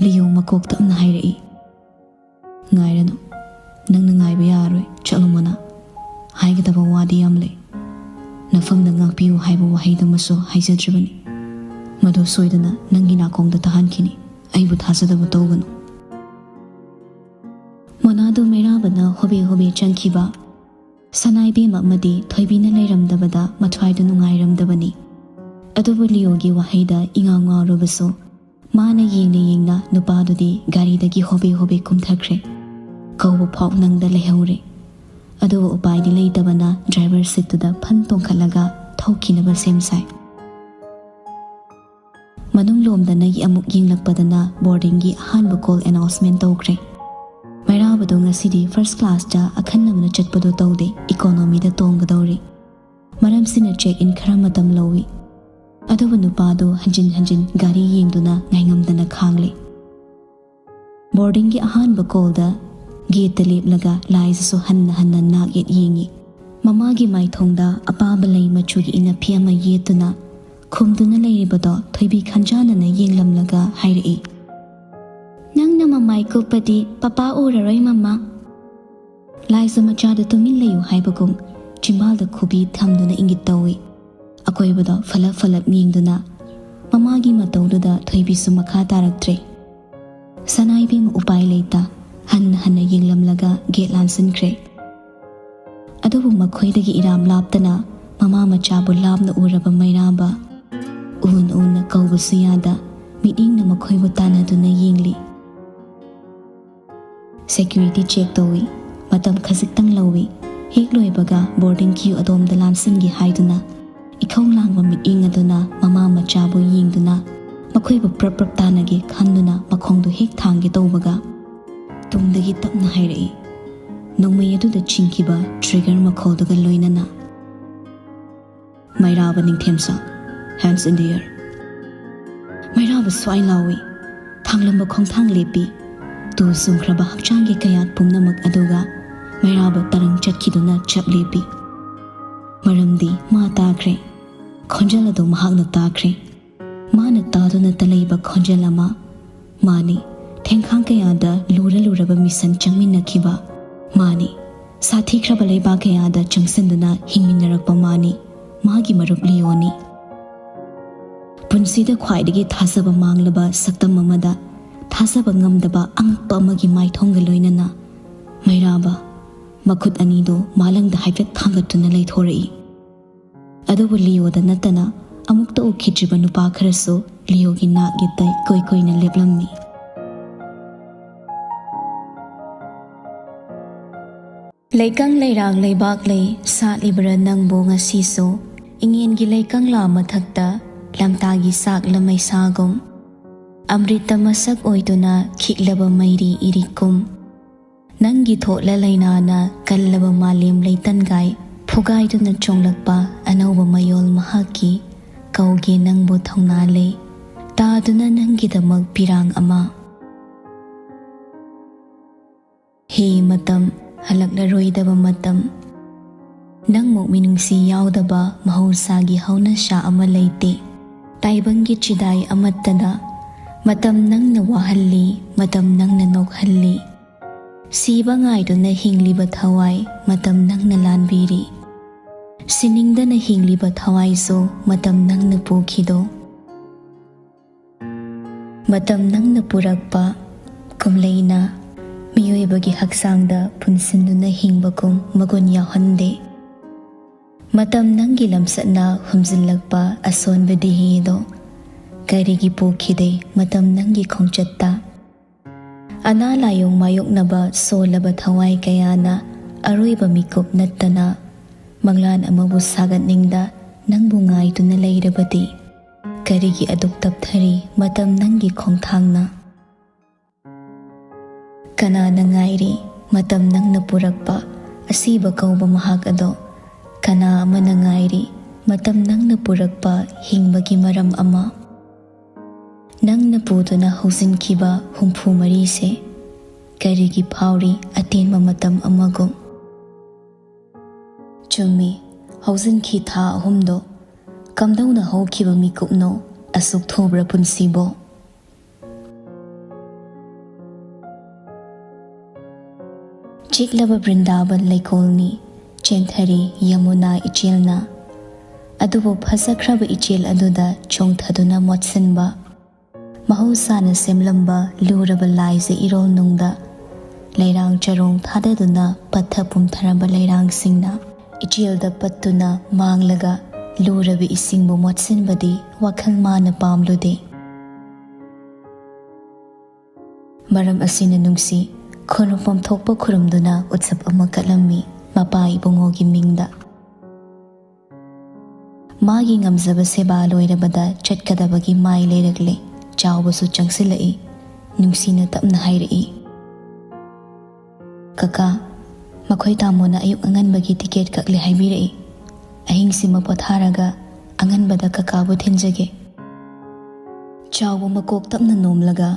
ꯂꯤꯌꯣ ꯃꯀꯣꯛ ꯇꯞꯅ ꯍꯥꯏꯔꯛꯏ, "ꯉꯥꯏꯔꯅꯨ, ꯅꯪꯅ ꯉꯥꯏꯕ ꯌꯥꯔꯣꯏ, ꯆꯠꯂꯣ ꯃꯣꯅꯥ꯫ ꯍꯥꯏꯒꯗꯕ ꯋꯥꯗꯤ ꯌꯥꯝ ꯂꯩ꯫ ꯅꯐꯝꯗ ꯉꯥꯛꯄꯤꯌꯨ ꯍꯥꯏꯕ ꯋꯥꯍꯩꯗꯨꯃꯁꯨ ꯍꯥꯏꯖꯗ꯭ꯔꯤꯕꯅꯤ꯫ ꯃꯗꯨ ꯁꯣꯏꯗꯅ ꯅꯪꯒꯤ ꯅꯥꯀꯣꯡꯗ ꯇꯥꯍꯟꯈꯤꯅꯤ꯫ ꯑꯩꯕꯨ ꯊꯥꯖꯗꯕ ꯇꯧꯒꯅꯨ꯫" ꯃꯣꯅꯥꯗꯨ ꯃꯩꯔꯥꯕꯅ ꯍꯣꯕꯦ ꯍꯣꯕꯦ ꯆꯪꯈꯤꯕ꯫ ꯁꯅꯥꯏꯕꯦꯝꯃ ꯑꯃꯗꯤ ꯊꯣꯏꯕꯤꯅ ꯂꯩꯔꯝꯗꯕꯗ ꯃꯊ꯭ꯋꯥꯏꯗꯨ ꯅꯨꯡꯉꯥꯏꯔꯝꯗꯕꯅꯤ꯫ ꯑꯗꯨꯕꯨ ꯂꯤꯌꯣꯒꯤ ꯋꯥꯍꯩꯗ ꯏꯉꯥꯎ ꯉꯥꯎꯔꯕꯁꯨ, ꯃꯥꯅ ꯌꯦꯡꯅ ꯌꯦꯡꯅ ꯅꯨꯄꯥꯗꯨꯗꯤ ꯒꯥꯔꯤꯗꯒꯤ ꯍꯣꯕꯦ ꯍꯣꯕꯦ ꯀꯨꯝꯊꯈ꯭ꯔꯦ꯫ ꯀꯧꯕ ꯐꯥꯎ ꯅꯪꯗ ꯂꯩꯍꯧꯔꯦ꯫ ꯑꯗꯨꯕꯨ ꯎꯄꯥꯏꯗꯤ ꯂꯩꯇꯕꯅ ꯗ꯭ꯔꯥꯏꯚꯔ ꯁꯤꯠꯇꯨꯗ ꯐꯟ ꯇꯣꯡꯈꯠꯂꯒ ꯊꯧꯈꯤꯅꯕ ꯁꯦꯝ ꯁꯥꯏ꯫ ꯃꯅꯨꯡ ꯂꯣꯝꯗꯅ ꯑꯃꯨꯛ ꯌꯦꯡꯂꯛꯄꯗꯅ ꯕꯣꯔꯗꯤꯡꯒꯤ ꯑꯍꯥꯟꯕ ꯀꯣꯜ ꯑꯦꯅꯥꯎꯟꯁꯃꯦꯟ ꯇꯧꯈ꯭ꯔꯦ꯫ ꯃꯩꯔꯥꯕꯗꯣ ꯉꯁꯤꯗꯤ ꯐꯥꯔꯁ ꯀ꯭ꯂꯥꯁꯇ ꯑꯈꯟꯅꯕꯅ ꯆꯠꯄꯗꯣ ꯇꯧꯗꯦ, ꯏꯀꯣꯅꯣꯃꯤꯗ ꯇꯣꯡꯒꯗꯧꯔꯤ꯫ ꯃꯔꯝꯁꯤꯅ ꯆꯦꯛ ꯏꯟ ꯈꯔ ꯃꯇꯝ ꯂꯧꯏ꯫ ꯑꯗꯨꯕꯨ ꯅꯨꯄꯥꯗꯣ ꯍꯟꯖꯤꯟ ꯍꯟꯖꯤꯟ ꯒꯥꯔꯤ ꯌꯦꯡꯗꯨꯅ ꯉꯥꯏꯉꯝꯗꯅ ꯈꯥꯡꯂꯦ꯫ ꯕꯣꯔꯗꯤꯡꯒꯤ ꯑꯍꯥꯟꯕ ꯀꯣꯜꯗ ꯒꯦꯠꯇ ꯂꯦꯞꯂꯒ ꯂꯥꯏꯖꯁꯨ ꯍꯟꯅ ꯍꯟꯅ ꯅꯥꯛ ꯌꯦꯠ ꯌꯦꯡꯏ꯫ ꯃꯃꯥꯒꯤ ꯃꯥꯏꯊꯣꯡꯗ ꯑꯄꯥꯕ ꯂꯩ ꯃꯆꯨꯒꯤ ꯏꯅꯐꯤ ꯑꯃ ꯌꯦꯠꯇꯨꯅ ꯈꯨꯝꯗꯨꯅ ꯂꯩꯔꯤꯕꯗꯣ ꯊꯣꯏꯕꯤ ꯈꯟꯖꯥꯅꯅ ꯌꯦꯡꯂꯝꯂꯒ ꯍꯥꯏꯔꯛꯏ, "ꯅꯪꯅ ꯃꯃꯥꯏ ꯀꯨꯞꯄꯗꯤ ꯄꯄꯥ ꯎꯔꯔꯣꯏ, ꯃꯃꯥ꯫" ꯂꯥꯏꯖ ꯃꯆꯥꯗ ꯇꯨꯃꯤꯟ ꯂꯩꯌꯨ ꯍꯥꯏꯕꯒꯨꯝ ꯆꯤꯝꯕꯥꯜꯗ ꯈꯨꯕꯤ ꯊꯝꯗꯨꯅ ꯏꯪꯒꯤꯠ ꯇꯧꯏ꯫ ꯑꯀꯣꯏꯕꯗ ꯐꯂꯞ ꯐꯂꯞ ꯌꯦꯡꯗꯨꯅ ꯃꯃꯥꯒꯤ ꯃꯇꯧꯗꯨꯗ ꯊꯣꯏꯕꯤꯁꯨ ꯃꯈꯥ ꯇꯥꯔꯛꯇ꯭ꯔꯦ꯫ ꯁꯅꯥꯏꯕꯦꯝꯃ ꯎꯄꯥꯏ ꯂꯩꯇ ꯍꯟꯅ ꯍꯟꯅ ꯌꯦꯡꯂꯝꯂꯒ ꯒꯦꯠ ꯂꯥꯟꯁꯤꯟꯈ꯭ꯔꯦ꯫ ꯑꯗꯨꯕꯨ ꯃꯈꯣꯏꯗꯒꯤ ꯏꯔꯥꯝ ꯂꯥꯞꯇꯅ ꯃꯃꯥ ꯃꯆꯥꯕꯨ ꯂꯥꯞꯅ ꯎꯔꯕ ꯃꯩꯔꯥꯕ ꯎꯅ ꯎꯅ ꯀꯧꯕꯁꯨ ꯌꯥꯗ ꯃꯤꯠꯌꯦꯡꯅ ꯃꯈꯣꯏꯕꯨ ꯇꯥꯟꯅꯗꯨꯅ ꯌꯦꯡꯂꯤ꯫ ꯁꯦꯀ꯭ꯌꯨꯔꯤꯇꯤ ꯆꯦꯛ ꯇꯧꯏ꯫ ꯃꯇꯝ ꯈꯖꯤꯛꯇꯪ ꯂꯧꯏ꯫ ꯍꯦꯛ ꯂꯣꯏꯕꯒ ꯕꯣꯔꯗꯤꯡ ꯀ꯭ꯌꯨ ꯑꯗꯣꯝꯗ ꯂꯥꯟꯁꯤꯟꯒꯦ ꯍꯥꯏꯗꯨꯅ ꯏꯈꯧ ꯂꯥꯡꯕ ꯃꯤꯠꯌꯦꯡ ꯑꯗꯨꯅ ꯃꯃꯥ ꯃꯆꯥꯕꯨ ꯌꯦꯡꯗꯨꯅ ꯃꯈꯣꯏꯕꯨ ꯄ꯭ꯔꯞ ꯄ꯭ꯔꯞ ꯇꯥꯟꯅꯒꯦ ꯈꯟꯗꯨꯅ ꯃꯈꯣꯡꯗꯨ ꯍꯦꯛ ꯊꯥꯡꯒꯦ ꯇꯧꯕꯒ ꯇꯨꯡꯗꯒꯤ ꯇꯞꯅ ꯍꯥꯏꯔꯛꯏ, ꯅꯣꯡꯃꯩ ꯑꯗꯨꯗ ꯆꯤꯡꯈꯤꯕ ꯇ꯭ꯔꯤꯒꯔ ꯃꯈꯣꯜꯗꯨꯒ ꯂꯣꯏꯅꯅ꯫ "ꯃꯩꯔꯥꯕ ꯅꯤꯡꯊꯦꯝꯁꯥ, hands in the air꯫" ꯃꯩꯔꯥꯕ ꯁ꯭ꯋꯥꯏ ꯂꯥꯎꯏ꯫ ꯊꯥꯡꯂꯝꯕ ꯈꯣꯡꯊꯥꯡ ꯂꯦꯞꯄꯤ꯫ ꯇꯨ ꯆꯨꯝꯈ꯭ꯔꯕ ꯍꯛꯆꯥꯡꯒꯤ ꯀꯌꯥꯠ ꯄꯨꯝꯅꯃꯛ ꯑꯗꯨꯒ ꯃꯩꯔꯥꯕ ꯇꯔꯪ ꯆꯠꯈꯤꯗꯨꯅ ꯆꯞ ꯂꯦꯞꯄꯤ꯫ ꯃꯔꯝꯗꯤ ꯃꯥ ꯇꯥꯈ꯭ꯔꯦ꯫ ꯈꯣꯟꯖꯦꯜ ꯑꯗꯨ ꯃꯍꯥꯛꯅ ꯇꯥꯈ꯭ꯔꯦ꯫ ꯃꯥꯅ ꯇꯥꯗꯨꯅꯇ ꯂꯩꯕ ꯈꯣꯟꯖꯦꯜ ꯑꯃ꯫ ꯃꯥꯅꯤ, ꯊꯦꯡꯈꯥꯡ ꯀꯌꯥꯗ ꯂꯨꯔ ꯂꯨꯔꯕ ꯃꯤꯁꯟ ꯆꯪꯃꯤꯟꯅꯈꯤꯕ꯫ ꯃꯥꯅꯤ, ꯁꯥꯊꯤꯈ꯭ꯔꯕ ꯂꯩꯕꯥꯛ ꯀꯌꯥꯗ ꯆꯪꯁꯤꯟꯗꯨꯅ ꯍꯤꯡꯃꯤꯟꯅꯔꯛꯄ ꯃꯥꯅꯤ꯫ ꯃꯥꯒꯤ ꯃꯔꯨꯞ ꯂꯤꯑꯣꯅꯤ꯫ ꯄꯨꯟꯁꯤꯗ ꯈ꯭ꯋꯥꯏꯗꯒꯤ ꯊꯥꯖꯕ ꯃꯥꯡꯂꯕ ꯁꯛꯇꯝ ꯑꯃꯗ ꯊꯥꯖꯕ ꯉꯝꯗꯕ ꯑꯉꯛꯄ ꯑꯃꯒꯤ ꯃꯥꯏꯊꯣꯡꯒ ꯂꯣꯏꯅꯅ ꯃꯩꯔꯥꯕ ꯃꯈꯨꯠ ꯑꯅꯤꯗꯨ ꯃꯥꯂꯪꯗ ꯍꯥꯏꯐꯦꯠ ꯊꯥꯡꯒꯠꯇꯨꯅ ꯂꯩꯊꯣꯔꯛꯏ꯫ ꯑꯗꯨꯕꯨ ꯂꯤꯑꯣꯗ ꯅꯠꯇꯅ ꯑꯃꯨꯛꯇ ꯎꯈꯤꯗ꯭ꯔꯤꯕ ꯅꯨꯄꯥ ꯈꯔꯁꯨ ꯂꯤꯑꯣꯒꯤ ꯅꯥꯛ ꯌꯦꯠꯇ ꯏꯀꯣꯏ ꯀꯣꯏꯅ ꯂꯦꯞꯂꯝꯃꯤ꯫ ꯂꯩꯀꯪ ꯂꯩꯔꯥꯡ ꯂꯩꯕꯥꯛ ꯂꯩ ꯁꯥꯠꯂꯤꯕ꯭ꯔꯥ ꯅꯪꯕꯨ ꯉꯁꯤꯁꯨ? ꯏꯉꯦꯟꯒꯤ ꯂꯩꯀꯪꯂꯥ ꯃꯊꯛꯇ ꯂꯝꯇꯥꯒꯤ ꯆꯥꯛꯂ ꯃꯩꯁꯥꯒꯨꯝ, ꯑꯃ꯭ꯔꯤꯇ ꯃꯁꯛ ꯑꯣꯏꯗꯨꯅ ꯈꯤꯛꯂꯕ ꯃꯩꯔꯤ ꯏꯔꯤꯛꯀꯨꯝ, ꯅꯪꯒꯤ ꯊꯣꯠꯂ ꯂꯩꯅꯥꯅ ꯀꯜꯂꯕ ꯃꯥꯂꯦꯝ ꯂꯩꯇꯟꯒꯥꯏ ꯐꯨꯒꯥꯏꯗꯨꯅ ꯆꯣꯡꯂꯛꯄ ꯑꯅꯧꯕ ꯃꯌꯣꯜ ꯃꯍꯥꯛꯀꯤ꯫ ꯀꯧꯒꯦ ꯅꯪꯕꯨ ꯊꯧꯅꯥ ꯂꯩ, ꯇꯥꯗꯨꯅ ꯅꯪꯒꯤꯗꯃꯛ ꯄꯤꯔꯥꯡ ꯑꯃ꯫ ꯍꯦ ꯃꯇꯝ, ꯍꯜꯂꯛꯂꯔꯣꯏꯗꯕ ꯃꯇꯝ꯫ ꯅꯪꯃꯨꯛ ꯃꯤꯅꯨꯡꯁꯤ ꯌꯥꯎꯗꯕ ꯃꯍꯧꯁꯥꯒꯤ ꯍꯧꯅꯁꯥ ꯑꯃ ꯂꯩꯇꯦ꯫ ꯇꯥꯏꯕꯪꯒꯤ ꯆꯤꯗꯥꯏ ꯑꯃꯠꯇꯗ ꯃꯇꯝ ꯅꯪꯅ ꯋꯥꯍꯜꯂꯤ, ꯃꯇꯝ ꯅꯪꯅ ꯅꯣꯛꯍꯜꯂꯤ꯫ ꯁꯤꯕ ꯉꯥꯏꯗꯨꯅ ꯍꯤꯡꯂꯤꯕ ꯊꯋꯥꯏ ꯃꯇꯝ ꯅꯪꯅ ꯂꯥꯟꯕꯤꯔꯤ꯫ ꯁꯤꯅꯤꯡꯗꯅ ꯍꯤꯡꯂꯤꯕ ꯊꯋꯥꯏꯁꯨ ꯃꯇꯝ ꯅꯪꯅ ꯄꯨꯈꯤꯗꯣ꯫ ꯃꯇꯝ ꯅꯪꯅ ꯄꯨꯔꯛꯄ ꯀꯨꯝꯂꯩꯅ ꯃꯤꯑꯣꯏꯕꯒꯤ ꯍꯛꯆꯥꯡꯗ ꯄꯨꯟꯁꯤꯟꯗꯨꯅ ꯍꯤꯡꯕꯒꯨꯝ ꯃꯒꯨꯟ ꯌꯥꯎꯍꯟꯗꯦ꯫ ꯃꯇꯝ ꯅꯪꯒꯤ ꯂꯝꯆꯠꯅ ꯍꯨꯝꯖꯤꯜꯂꯛꯄ ꯑꯁꯣꯟꯕ ꯗꯤꯍꯤꯗꯣ ꯀꯔꯤꯒꯤ ꯄꯨꯈꯤꯗꯦ ꯃꯇꯝ ꯅꯪꯒꯤ ꯈꯣꯡꯆꯠꯇ? ꯑꯅꯥ ꯂꯥꯏꯌꯣꯡ ꯃꯥꯌꯣꯛꯅꯕ ꯁꯣꯜꯂꯕ ꯊꯋꯥꯏ ꯀꯌꯥꯅ ꯑꯔꯣꯏꯕ ꯃꯤꯀꯨꯞ ꯅꯠꯇꯅ ꯃꯪꯂꯥꯟ ꯑꯃꯕꯨ ꯁꯥꯒꯠꯅꯤꯡꯗ ꯅꯪꯕꯨ ꯉꯥꯏꯗꯨꯅ ꯂꯩꯔꯕꯗꯤ ꯀꯔꯤꯒꯤ ꯑꯗꯨꯛ ꯇꯞꯊꯔꯤ ꯃꯇꯝ ꯅꯪꯒꯤ ꯈꯣꯡꯊꯥꯡꯅ? ꯀꯅꯥꯅ ꯉꯥꯏꯔꯤ ꯃꯇꯝ ꯅꯪꯅ ꯄꯨꯔꯛꯄ ꯑꯁꯤꯕ ꯀꯧꯕ ꯃꯍꯥꯛ ꯑꯗꯣ? ꯀꯅꯥ ꯑꯃꯅ ꯉꯥꯏꯔꯤ ꯃꯇꯝ ꯅꯪꯅ ꯄꯨꯔꯛꯄ ꯍꯤꯡꯕꯒꯤ ꯃꯔꯝ ꯑꯃ? ꯅꯪꯅ ꯄꯨꯗꯨꯅ ꯍꯧꯖꯤꯟꯈꯤꯕ ꯍꯨꯝꯐꯨ ꯃꯔꯤꯁꯦ ꯀꯔꯤꯒꯤ ꯐꯥꯎꯔꯤ ꯑꯇꯦꯟꯕ ꯃꯇꯝ ꯑꯃꯒꯨꯝ? ꯆꯨꯝꯃꯤ, ꯍꯧꯖꯤꯟꯈꯤ ꯊꯥ ꯑꯍꯨꯝꯗꯣ꯫ ꯀꯝꯗꯧꯅ ꯍꯧꯈꯤꯕ ꯃꯤꯀꯨꯞꯅꯣ ꯑꯁꯨꯛ ꯊꯨꯕ꯭ꯔꯥ ꯄꯨꯟꯁꯤꯕꯣ? ꯆꯤꯛꯂꯕ ꯕ꯭ꯔꯤꯟꯗꯥꯕꯟ ꯂꯩꯀꯣꯜꯅꯤ, ꯆꯦꯟꯊꯔꯤ ꯌꯃꯨꯅꯥ ꯏꯆꯦꯜꯅ꯫ ꯑꯗꯨꯕꯨ ꯐꯖꯈ꯭ꯔꯕ ꯏꯆꯦꯜ ꯑꯗꯨꯗ ꯆꯣꯡꯊꯗꯨꯅ ꯃꯣꯠꯁꯤꯟꯕ ꯃꯍꯧꯁꯥꯅ ꯁꯦꯝꯂꯝꯕ ꯂꯨꯔꯕ ꯂꯥꯏꯖ ꯏꯔꯣꯜ ꯅꯨꯡꯗ ꯂꯩꯔꯥꯡ ꯆꯔꯣꯡ ꯊꯥꯗꯗꯨꯅ ꯄꯠꯊ ꯄꯨꯝꯊꯔꯕ ꯂꯩꯔꯥꯡꯁꯤꯡꯅ ꯏꯆꯦꯜꯗ ꯄꯠꯇꯨꯅ ꯃꯥꯡꯂꯒ ꯂꯨꯔꯕ ꯏꯁꯤꯡꯕꯨ ꯃꯣꯠꯁꯤꯟꯕꯗꯤ ꯋꯥꯈꯜ ꯃꯥꯅ ꯄꯥꯝꯂꯨꯗꯦ꯫ ꯃꯔꯝ ꯑꯁꯤꯅ ꯅꯨꯡꯁꯤ ꯈꯨꯔꯨꯝꯐꯝ ꯊꯣꯛꯄ ꯈꯨꯔꯨꯝꯗꯨꯅ ꯎꯠꯁꯕ ꯑꯃ ꯀꯠꯂꯝꯃꯤ ꯃꯄꯥ ꯏꯕꯨꯡꯉꯣꯒꯤ ꯃꯤꯡꯗ꯫ ꯃꯥꯒꯤ ꯉꯝꯖꯕ ꯁꯦꯕꯥ ꯂꯣꯏꯔꯕꯗ ꯆꯠꯀꯗꯕꯒꯤ ꯃꯥꯏ ꯂꯩꯔꯛꯂꯦ꯫ ꯆꯥꯎꯕꯁꯨ ꯆꯪꯁꯤꯜꯂꯛꯏ꯫ ꯅꯨꯡꯁꯤꯅ ꯇꯞꯅ ꯍꯥꯏꯔꯛꯏ, "ꯀꯀꯥ, ꯃꯈꯣꯏ ꯇꯥꯃꯣꯅ ꯑꯌꯨꯛ ꯑꯉꯟꯕꯒꯤ ꯇꯤꯀꯦꯠ ꯀꯛꯂꯦ ꯍꯥꯏꯕꯤꯔꯛꯏ꯫ ꯑꯍꯤꯡꯁꯤꯃ ꯄꯣꯊꯥꯔꯒ ꯑꯉꯟꯕꯗ ꯀꯀꯥꯕꯨ ꯊꯤꯟꯖꯒꯦ꯫" ꯆꯥꯎꯕ ꯃꯀꯣꯛ ꯇꯞꯅ ꯅꯣꯝꯂꯒ,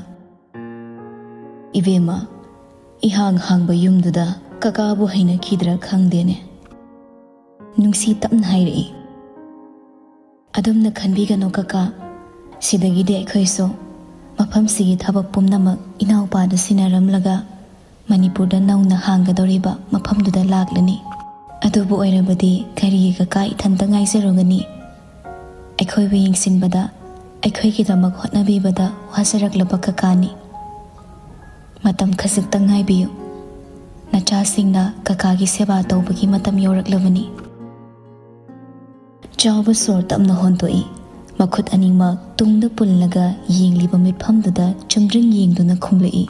"ꯏꯕꯦꯝꯃ, ꯏꯍꯥꯡ ꯍꯥꯡꯕ ꯌꯨꯝꯗꯨꯗ ꯀꯀꯥꯕꯨ ꯍꯩꯅꯈꯤꯗ꯭ꯔꯥ ꯈꯪꯗꯦꯅꯦ꯫" ꯅꯨꯡꯁꯤ ꯇꯞꯅ ꯍꯥꯏꯔꯛꯏ, "ꯑꯗꯨꯝꯅ ꯈꯟꯕꯤꯒꯅꯨ ꯀꯀꯥ, ꯁꯤꯗꯒꯤꯗꯤ ꯑꯩꯈꯣꯏꯁꯨ ꯃꯐꯝꯁꯤꯒꯤ ꯊꯕꯛ ꯄꯨꯝꯅꯃꯛ ꯏꯅꯥꯎꯄꯥꯗ ꯁꯤꯟꯅꯔꯝꯂꯒ ꯃꯅꯤꯄꯨꯔꯗ ꯅꯧꯅ ꯍꯥꯡꯒꯗꯧꯔꯤꯕ ꯃꯐꯝꯗꯨꯗ ꯂꯥꯛꯂꯅꯤ꯫ ꯑꯗꯨꯕꯨ ꯑꯣꯏꯔꯕꯗꯤ ꯀꯔꯤꯒꯤ ꯀꯀꯥ ꯏꯊꯟꯇ ꯉꯥꯏꯖꯔꯨꯒꯅꯤ? ꯑꯩꯈꯣꯏꯕꯨ ꯌꯦꯡꯁꯤꯟꯕꯗ, ꯑꯩꯈꯣꯏꯒꯤꯗꯃꯛ ꯍꯣꯠꯅꯕꯤꯕꯗ ꯋꯥꯖꯔꯛꯂꯕ ꯀꯀꯥꯅꯤ꯫ ꯃꯇꯝ ꯈꯖꯤꯛꯇꯪ ꯉꯥꯏꯕꯤꯌꯨ꯫ ꯅꯆꯥꯁꯤꯡꯅ ꯀꯀꯥꯒꯤ ꯁꯦꯕꯥ ꯇꯧꯕꯒꯤ ꯃꯇꯝ ꯌꯧꯔꯛꯂꯕꯅꯤ꯫" ꯆꯥꯎꯕ ꯁꯣꯔ ꯇꯞꯅ ꯍꯣꯟꯗꯣꯛꯏ꯫ ꯃꯈꯨꯠ ꯑꯅꯤꯃꯛ ꯇꯨꯡꯗ ꯄꯨꯜꯂꯒ ꯌꯦꯡꯂꯤꯕ ꯃꯤꯠꯐꯝꯗꯨꯗ ꯆꯨꯝꯗ꯭ꯔꯤꯡ ꯌꯦꯡꯗꯨꯅ ꯈꯨꯝꯂꯛꯏ,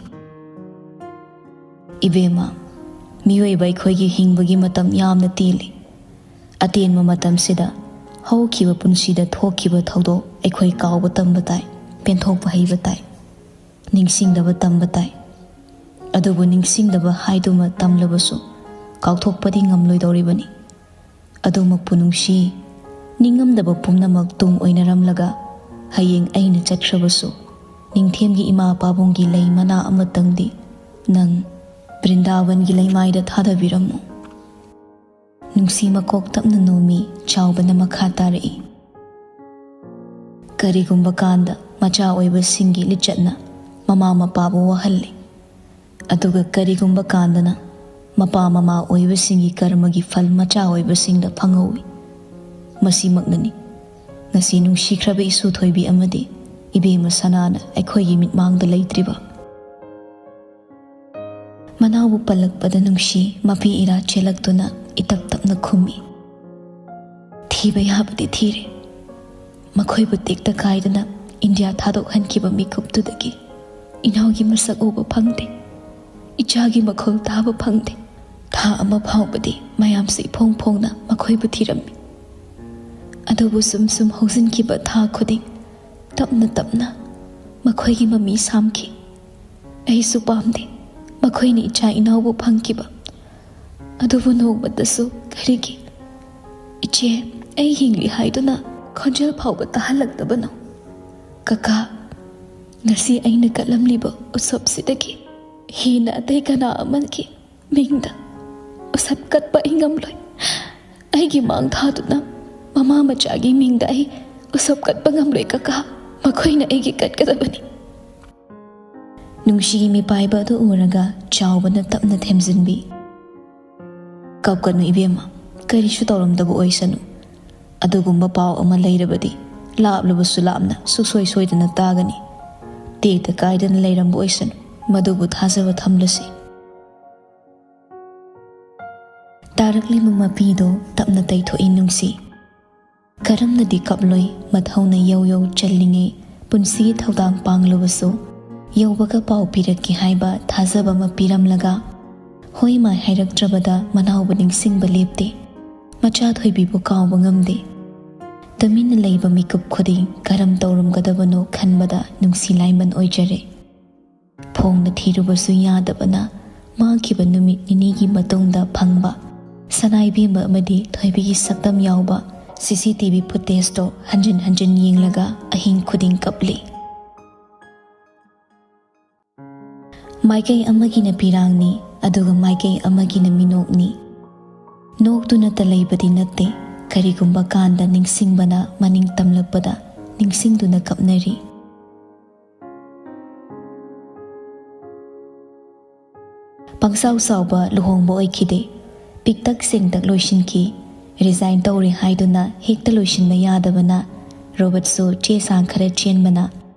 "ꯏꯕꯦꯝꯃ, ꯃꯤꯑꯣꯏꯕ ꯑꯩꯈꯣꯏꯒꯤ ꯍꯤꯡꯕꯒꯤ ꯃꯇꯝ ꯌꯥꯝꯅ ꯇꯦꯜꯂꯤ꯫ ꯑꯇꯦꯟꯕ ꯃꯇꯝꯁꯤꯗ ꯍꯧꯈꯤꯕ ꯄꯨꯟꯁꯤꯗ ꯊꯣꯛꯈꯤꯕ ꯊꯧꯗꯣꯛ ꯑꯩꯈꯣꯏ ꯀꯥꯎꯕ ꯇꯝꯕ ꯇꯥꯏ, ꯄꯦꯟꯊꯣꯛꯄ ꯍꯩꯕ ꯇꯥꯏ, ꯅꯤꯡꯁꯤꯡꯗꯕ ꯇꯝꯕ ꯇꯥꯏ꯫ ꯑꯗꯨꯕꯨ ꯅꯤꯡꯁꯤꯡꯗꯕ ꯍꯥꯏꯗꯨꯃ ꯇꯝꯂꯕꯁꯨ ꯀꯥꯎꯊꯣꯛꯄꯗꯤ ꯉꯝꯂꯣꯏꯗꯧꯔꯤꯕꯅꯤ꯫ ꯑꯗꯨꯃꯛꯄꯨ ꯅꯨꯡꯁꯤ, ꯅꯤꯡꯉꯝꯗꯕ ꯄꯨꯝꯅꯃꯛ ꯇꯨꯡ ꯑꯣꯏꯅꯔꯝꯂꯒ ꯍꯌꯦꯡ ꯑꯩꯅ ꯆꯠꯈ꯭ꯔꯕꯁꯨ ꯅꯤꯡꯊꯦꯝꯒꯤ ꯏꯃꯥ ꯄꯥꯕꯨꯡꯒꯤ ꯂꯩ ꯃꯅꯥ ꯑꯃꯇꯪꯗꯤ ꯅꯪ ꯕ꯭ꯔꯤꯟꯗꯥꯕꯟꯒꯤ ꯂꯩꯃꯥꯏꯗ ꯊꯥꯗꯕꯤꯔꯝꯃꯨ꯫" ꯅꯨꯡꯁꯤ ꯃꯀꯣꯛ ꯇꯞꯅ ꯅꯣꯝꯃꯤ꯫ ꯆꯥꯎꯕꯅ ꯃꯈꯥ ꯇꯥꯔꯛꯏ꯫ ꯀꯔꯤꯒꯨꯝꯕ ꯀꯥꯟꯗ ꯃꯆꯥ ꯑꯣꯏꯕꯁꯤꯡꯒꯤ ꯂꯤꯆꯠꯅ ꯃꯃꯥ ꯃꯄꯥꯕꯨ ꯋꯥꯍꯜꯂꯤ, ꯑꯗꯨꯒ ꯀꯔꯤꯒꯨꯝꯕ ꯀꯥꯟꯗꯅ ꯃꯄꯥ ꯃꯃꯥ ꯑꯣꯏꯕꯁꯤꯡꯒꯤ ꯀꯔꯃꯒꯤ ꯐꯜ ꯃꯆꯥ ꯑꯣꯏꯕꯁꯤꯡꯗ ꯐꯪꯍꯧꯏ꯫ ꯃꯁꯤꯃꯛꯅꯅꯤ ꯉꯁꯤ ꯅꯨꯡꯁꯤꯈ꯭ꯔꯕ ꯏꯁꯨ ꯊꯣꯏꯕꯤ ꯑꯃꯗꯤ ꯏꯕꯦꯝꯃ ꯁꯅꯥꯅ ꯑꯩꯈꯣꯏꯒꯤ ꯃꯤꯠꯃꯥꯡꯗ ꯂꯩꯇ꯭ꯔꯤꯕ꯫ ꯃꯅꯥꯎꯕꯨ ꯄꯜꯂꯛꯄꯗ ꯅꯨꯡꯁꯤ ꯃꯄꯤ ꯏꯔꯥ ꯆꯦꯜꯂꯛꯇꯨꯅ ꯏꯇꯞ ꯇꯞꯅ ꯈꯨꯝꯃꯤ꯫ ꯊꯤꯕ ꯌꯥꯕꯗꯤ ꯊꯤꯔꯦ꯫ ꯃꯈꯣꯏꯕꯨ ꯇꯦꯛꯇ ꯀꯥꯏꯗꯅ ꯏꯟꯗꯤꯌꯥ ꯊꯥꯗꯣꯛꯍꯟꯈꯤꯕ ꯃꯤꯀꯨꯞꯇꯨꯗꯒꯤ ꯏꯅꯥꯎꯒꯤ ꯃꯁꯛ ꯎꯕ ꯐꯪꯗꯦ꯫ ꯏꯆꯥꯒꯤ ꯃꯈꯣꯜ ꯇꯥꯕ ꯐꯪꯗꯦ꯫ ꯊꯥ ꯑꯃ ꯐꯥꯎꯕꯗꯤ ꯃꯌꯥꯝꯁꯦ ꯏꯐꯣꯡ ꯐꯣꯡꯅ ꯃꯈꯣꯏꯕꯨ ꯊꯤꯔꯝꯃꯤ꯫ ꯑꯗꯨꯕꯨ ꯁꯨꯝ ꯁꯨꯝ ꯍꯧꯖꯤꯟꯈꯤꯕ ꯊꯥ ꯈꯨꯗꯤꯡ ꯇꯞꯅ ꯇꯞꯅ ꯃꯈꯣꯏꯒꯤ ꯃꯃꯤ ꯁꯥꯝꯈꯤ꯫ ꯑꯩꯁꯨ ꯄꯥꯝꯗꯦ ꯃꯈꯣꯏꯅ ꯏꯆꯥ ꯏꯅꯥꯎꯕꯨ ꯐꯪꯈꯤꯕ꯫ ꯑꯗꯨꯕꯨ ꯅꯣꯡꯃꯇꯁꯨ ꯀꯔꯤꯒꯤ ꯏꯆꯦ, ꯑꯩ ꯍꯤꯡꯂꯤ ꯍꯥꯏꯗꯨꯅ ꯈꯣꯟꯖꯦꯜ ꯐꯥꯎꯕ ꯇꯥꯍꯜꯂꯛꯇꯕꯅꯣ? ꯀꯀꯥ, ꯉꯁꯤ ꯑꯩꯅ ꯀꯠꯂꯝꯂꯤꯕ ꯎꯁꯣꯞꯁꯤꯗꯒꯤ ꯍꯦꯟꯅ ꯑꯇꯩ ꯀꯅꯥ ꯑꯃꯒꯤ ꯃꯤꯡꯗ ꯎꯁꯣꯞ ꯀꯠꯄ ꯑꯩ ꯉꯝꯂꯣꯏ꯫ ꯑꯩꯒꯤ ꯃꯥꯡ ꯊꯥꯗꯨꯅ ꯃꯃꯥ ꯃꯆꯥꯒꯤ ꯃꯤꯡꯗ ꯑꯩ ꯎꯁꯣꯞ ꯀꯠꯄ ꯉꯝꯂꯣꯏ ꯀꯀꯥ꯫ ꯃꯈꯣꯏꯅ ꯑꯩꯒꯤ ꯀꯠꯀꯗꯕꯅꯤ꯫ ꯅꯨꯡꯁꯤꯒꯤ ꯃꯤꯄꯥꯏꯕ ꯑꯗꯨ ꯎꯔꯒ ꯆꯥꯎꯕꯅ ꯇꯞꯅ ꯊꯦꯝꯖꯤꯟꯕꯤ꯫ "ꯀꯞꯀꯅꯨ ꯏꯕꯦꯝꯃ, ꯀꯔꯤꯁꯨ ꯇꯧꯔꯝꯗꯕ ꯑꯣꯏꯁꯅꯨ꯫ ꯑꯗꯨꯒꯨꯝꯕ ꯄꯥꯎ ꯑꯃ ꯂꯩꯔꯕꯗꯤ ꯂꯥꯞꯂꯕꯁꯨ ꯂꯥꯞꯅ ꯁꯨꯡꯁꯣꯏ ꯁꯣꯏꯗꯅ ꯇꯥꯒꯅꯤ꯫ ꯇꯦꯛꯇ ꯀꯥꯏꯗꯅ ꯂꯩꯔꯝꯕ ꯑꯣꯏꯁꯅꯨ, ꯃꯗꯨꯕꯨ ꯊꯥꯖꯕ ꯊꯝꯂꯁꯤ꯫" ꯇꯥꯔꯛꯂꯤꯕ ꯃꯄꯤꯗꯨ ꯇꯞꯅ ꯇꯩꯊꯣꯛꯏ ꯅꯨꯡꯁꯤ꯫ ꯀꯔꯝꯅꯗꯤ ꯀꯞꯂꯣꯏ, ꯃꯊꯧꯅ ꯌꯧ ꯌꯧ ꯆꯜꯂꯤꯉꯩ ꯄꯨꯟꯁꯤꯒꯤ ꯊꯧꯗꯥꯡ ꯄꯥꯡꯂꯕꯁꯨ, ꯌꯧꯕꯒ ꯄꯥꯎ ꯄꯤꯔꯛꯀꯦ ꯍꯥꯏꯕ ꯊꯥꯖꯕ ꯑꯃ ꯄꯤꯔꯝꯂꯒ, ꯍꯣꯏ ꯃꯥꯏ ꯍꯥꯏꯔꯛꯇ꯭ꯔꯕꯗ ꯃꯅꯥꯎꯕꯨ ꯅꯤꯡꯁꯤꯡꯕ ꯂꯦꯞꯇꯦ꯫ ꯃꯆꯥ ꯊꯣꯏꯕꯤꯕꯨ ꯀꯥꯎꯕ ꯉꯝꯗꯦ꯫ ꯇꯨꯃꯤꯟꯅ ꯂꯩꯕ ꯃꯤꯀꯨꯞ ꯈꯨꯗꯤꯡ ꯀꯔꯝ ꯇꯧꯔꯝꯒꯗꯕꯅꯣ ꯈꯟꯕꯗ ꯅꯨꯡꯁꯤ ꯂꯥꯏꯃꯟ ꯑꯣꯏꯖꯔꯦ꯫ ꯐꯣꯡꯅ ꯊꯤꯔꯨꯕꯁꯨ ꯌꯥꯗꯕꯅ, ꯃꯥꯡꯈꯤꯕ ꯅꯨꯃꯤꯠ ꯅꯤꯅꯤꯒꯤ ꯃꯇꯨꯡꯗ ꯐꯪꯕ ꯁꯅꯥ ꯏꯕꯦꯝꯃ ꯑꯃꯗꯤ ꯊꯣꯏꯕꯤꯒꯤ ꯁꯛꯇꯝ ꯌꯥꯎꯕ ꯁꯤ ꯁꯤ ꯇꯤ ꯚꯤ ꯐꯨꯇꯦꯖꯇꯣ ꯍꯟꯖꯤꯟ ꯍꯟꯖꯤꯟ ꯌꯦꯡꯂꯒ ꯑꯍꯤꯡ ꯈꯨꯗꯤꯡ ꯀꯞꯂꯤ꯫ ꯃꯥꯏꯀꯩ ꯑꯃꯒꯤꯅ ꯄꯤꯔꯥꯡꯅꯤ, ꯑꯗꯨꯒ ꯃꯥꯏꯀꯩ ꯑꯃꯒꯤꯅ ꯃꯤꯅꯣꯛꯅꯤ꯫ ꯅꯣꯛꯇꯨꯅꯇ ꯂꯩꯕꯗꯤ ꯅꯠꯇꯦ, ꯀꯔꯤꯒꯨꯝꯕ ꯀꯥꯟꯗ ꯅꯤꯡꯁꯤꯡꯕꯅ ꯃꯅꯤꯡ ꯇꯝꯂꯛꯄꯗ ꯅꯤꯡꯁꯤꯡꯗꯨꯅ ꯀꯞꯅꯔꯤ꯫ ꯄꯪꯁꯥꯎ ꯁꯥꯎꯕ ꯂꯨꯍꯣꯡꯕ ꯑꯣꯏꯈꯤꯗꯦ꯫ ꯄꯤꯛꯇꯛ ꯁꯦꯡꯇꯛ ꯂꯣꯏꯁꯤꯟꯈꯤ꯫ ꯔꯤꯖꯥꯏꯟ ꯇꯧꯔꯦ ꯍꯥꯏꯗꯨꯅ ꯍꯦꯛꯇ ꯂꯣꯏꯁꯤꯟꯕ ꯌꯥꯗꯕꯅ ꯔꯣꯕꯔꯠꯁꯨ ꯆꯦ ꯆꯥꯡ ꯈꯔ ꯆꯦꯟꯕꯅ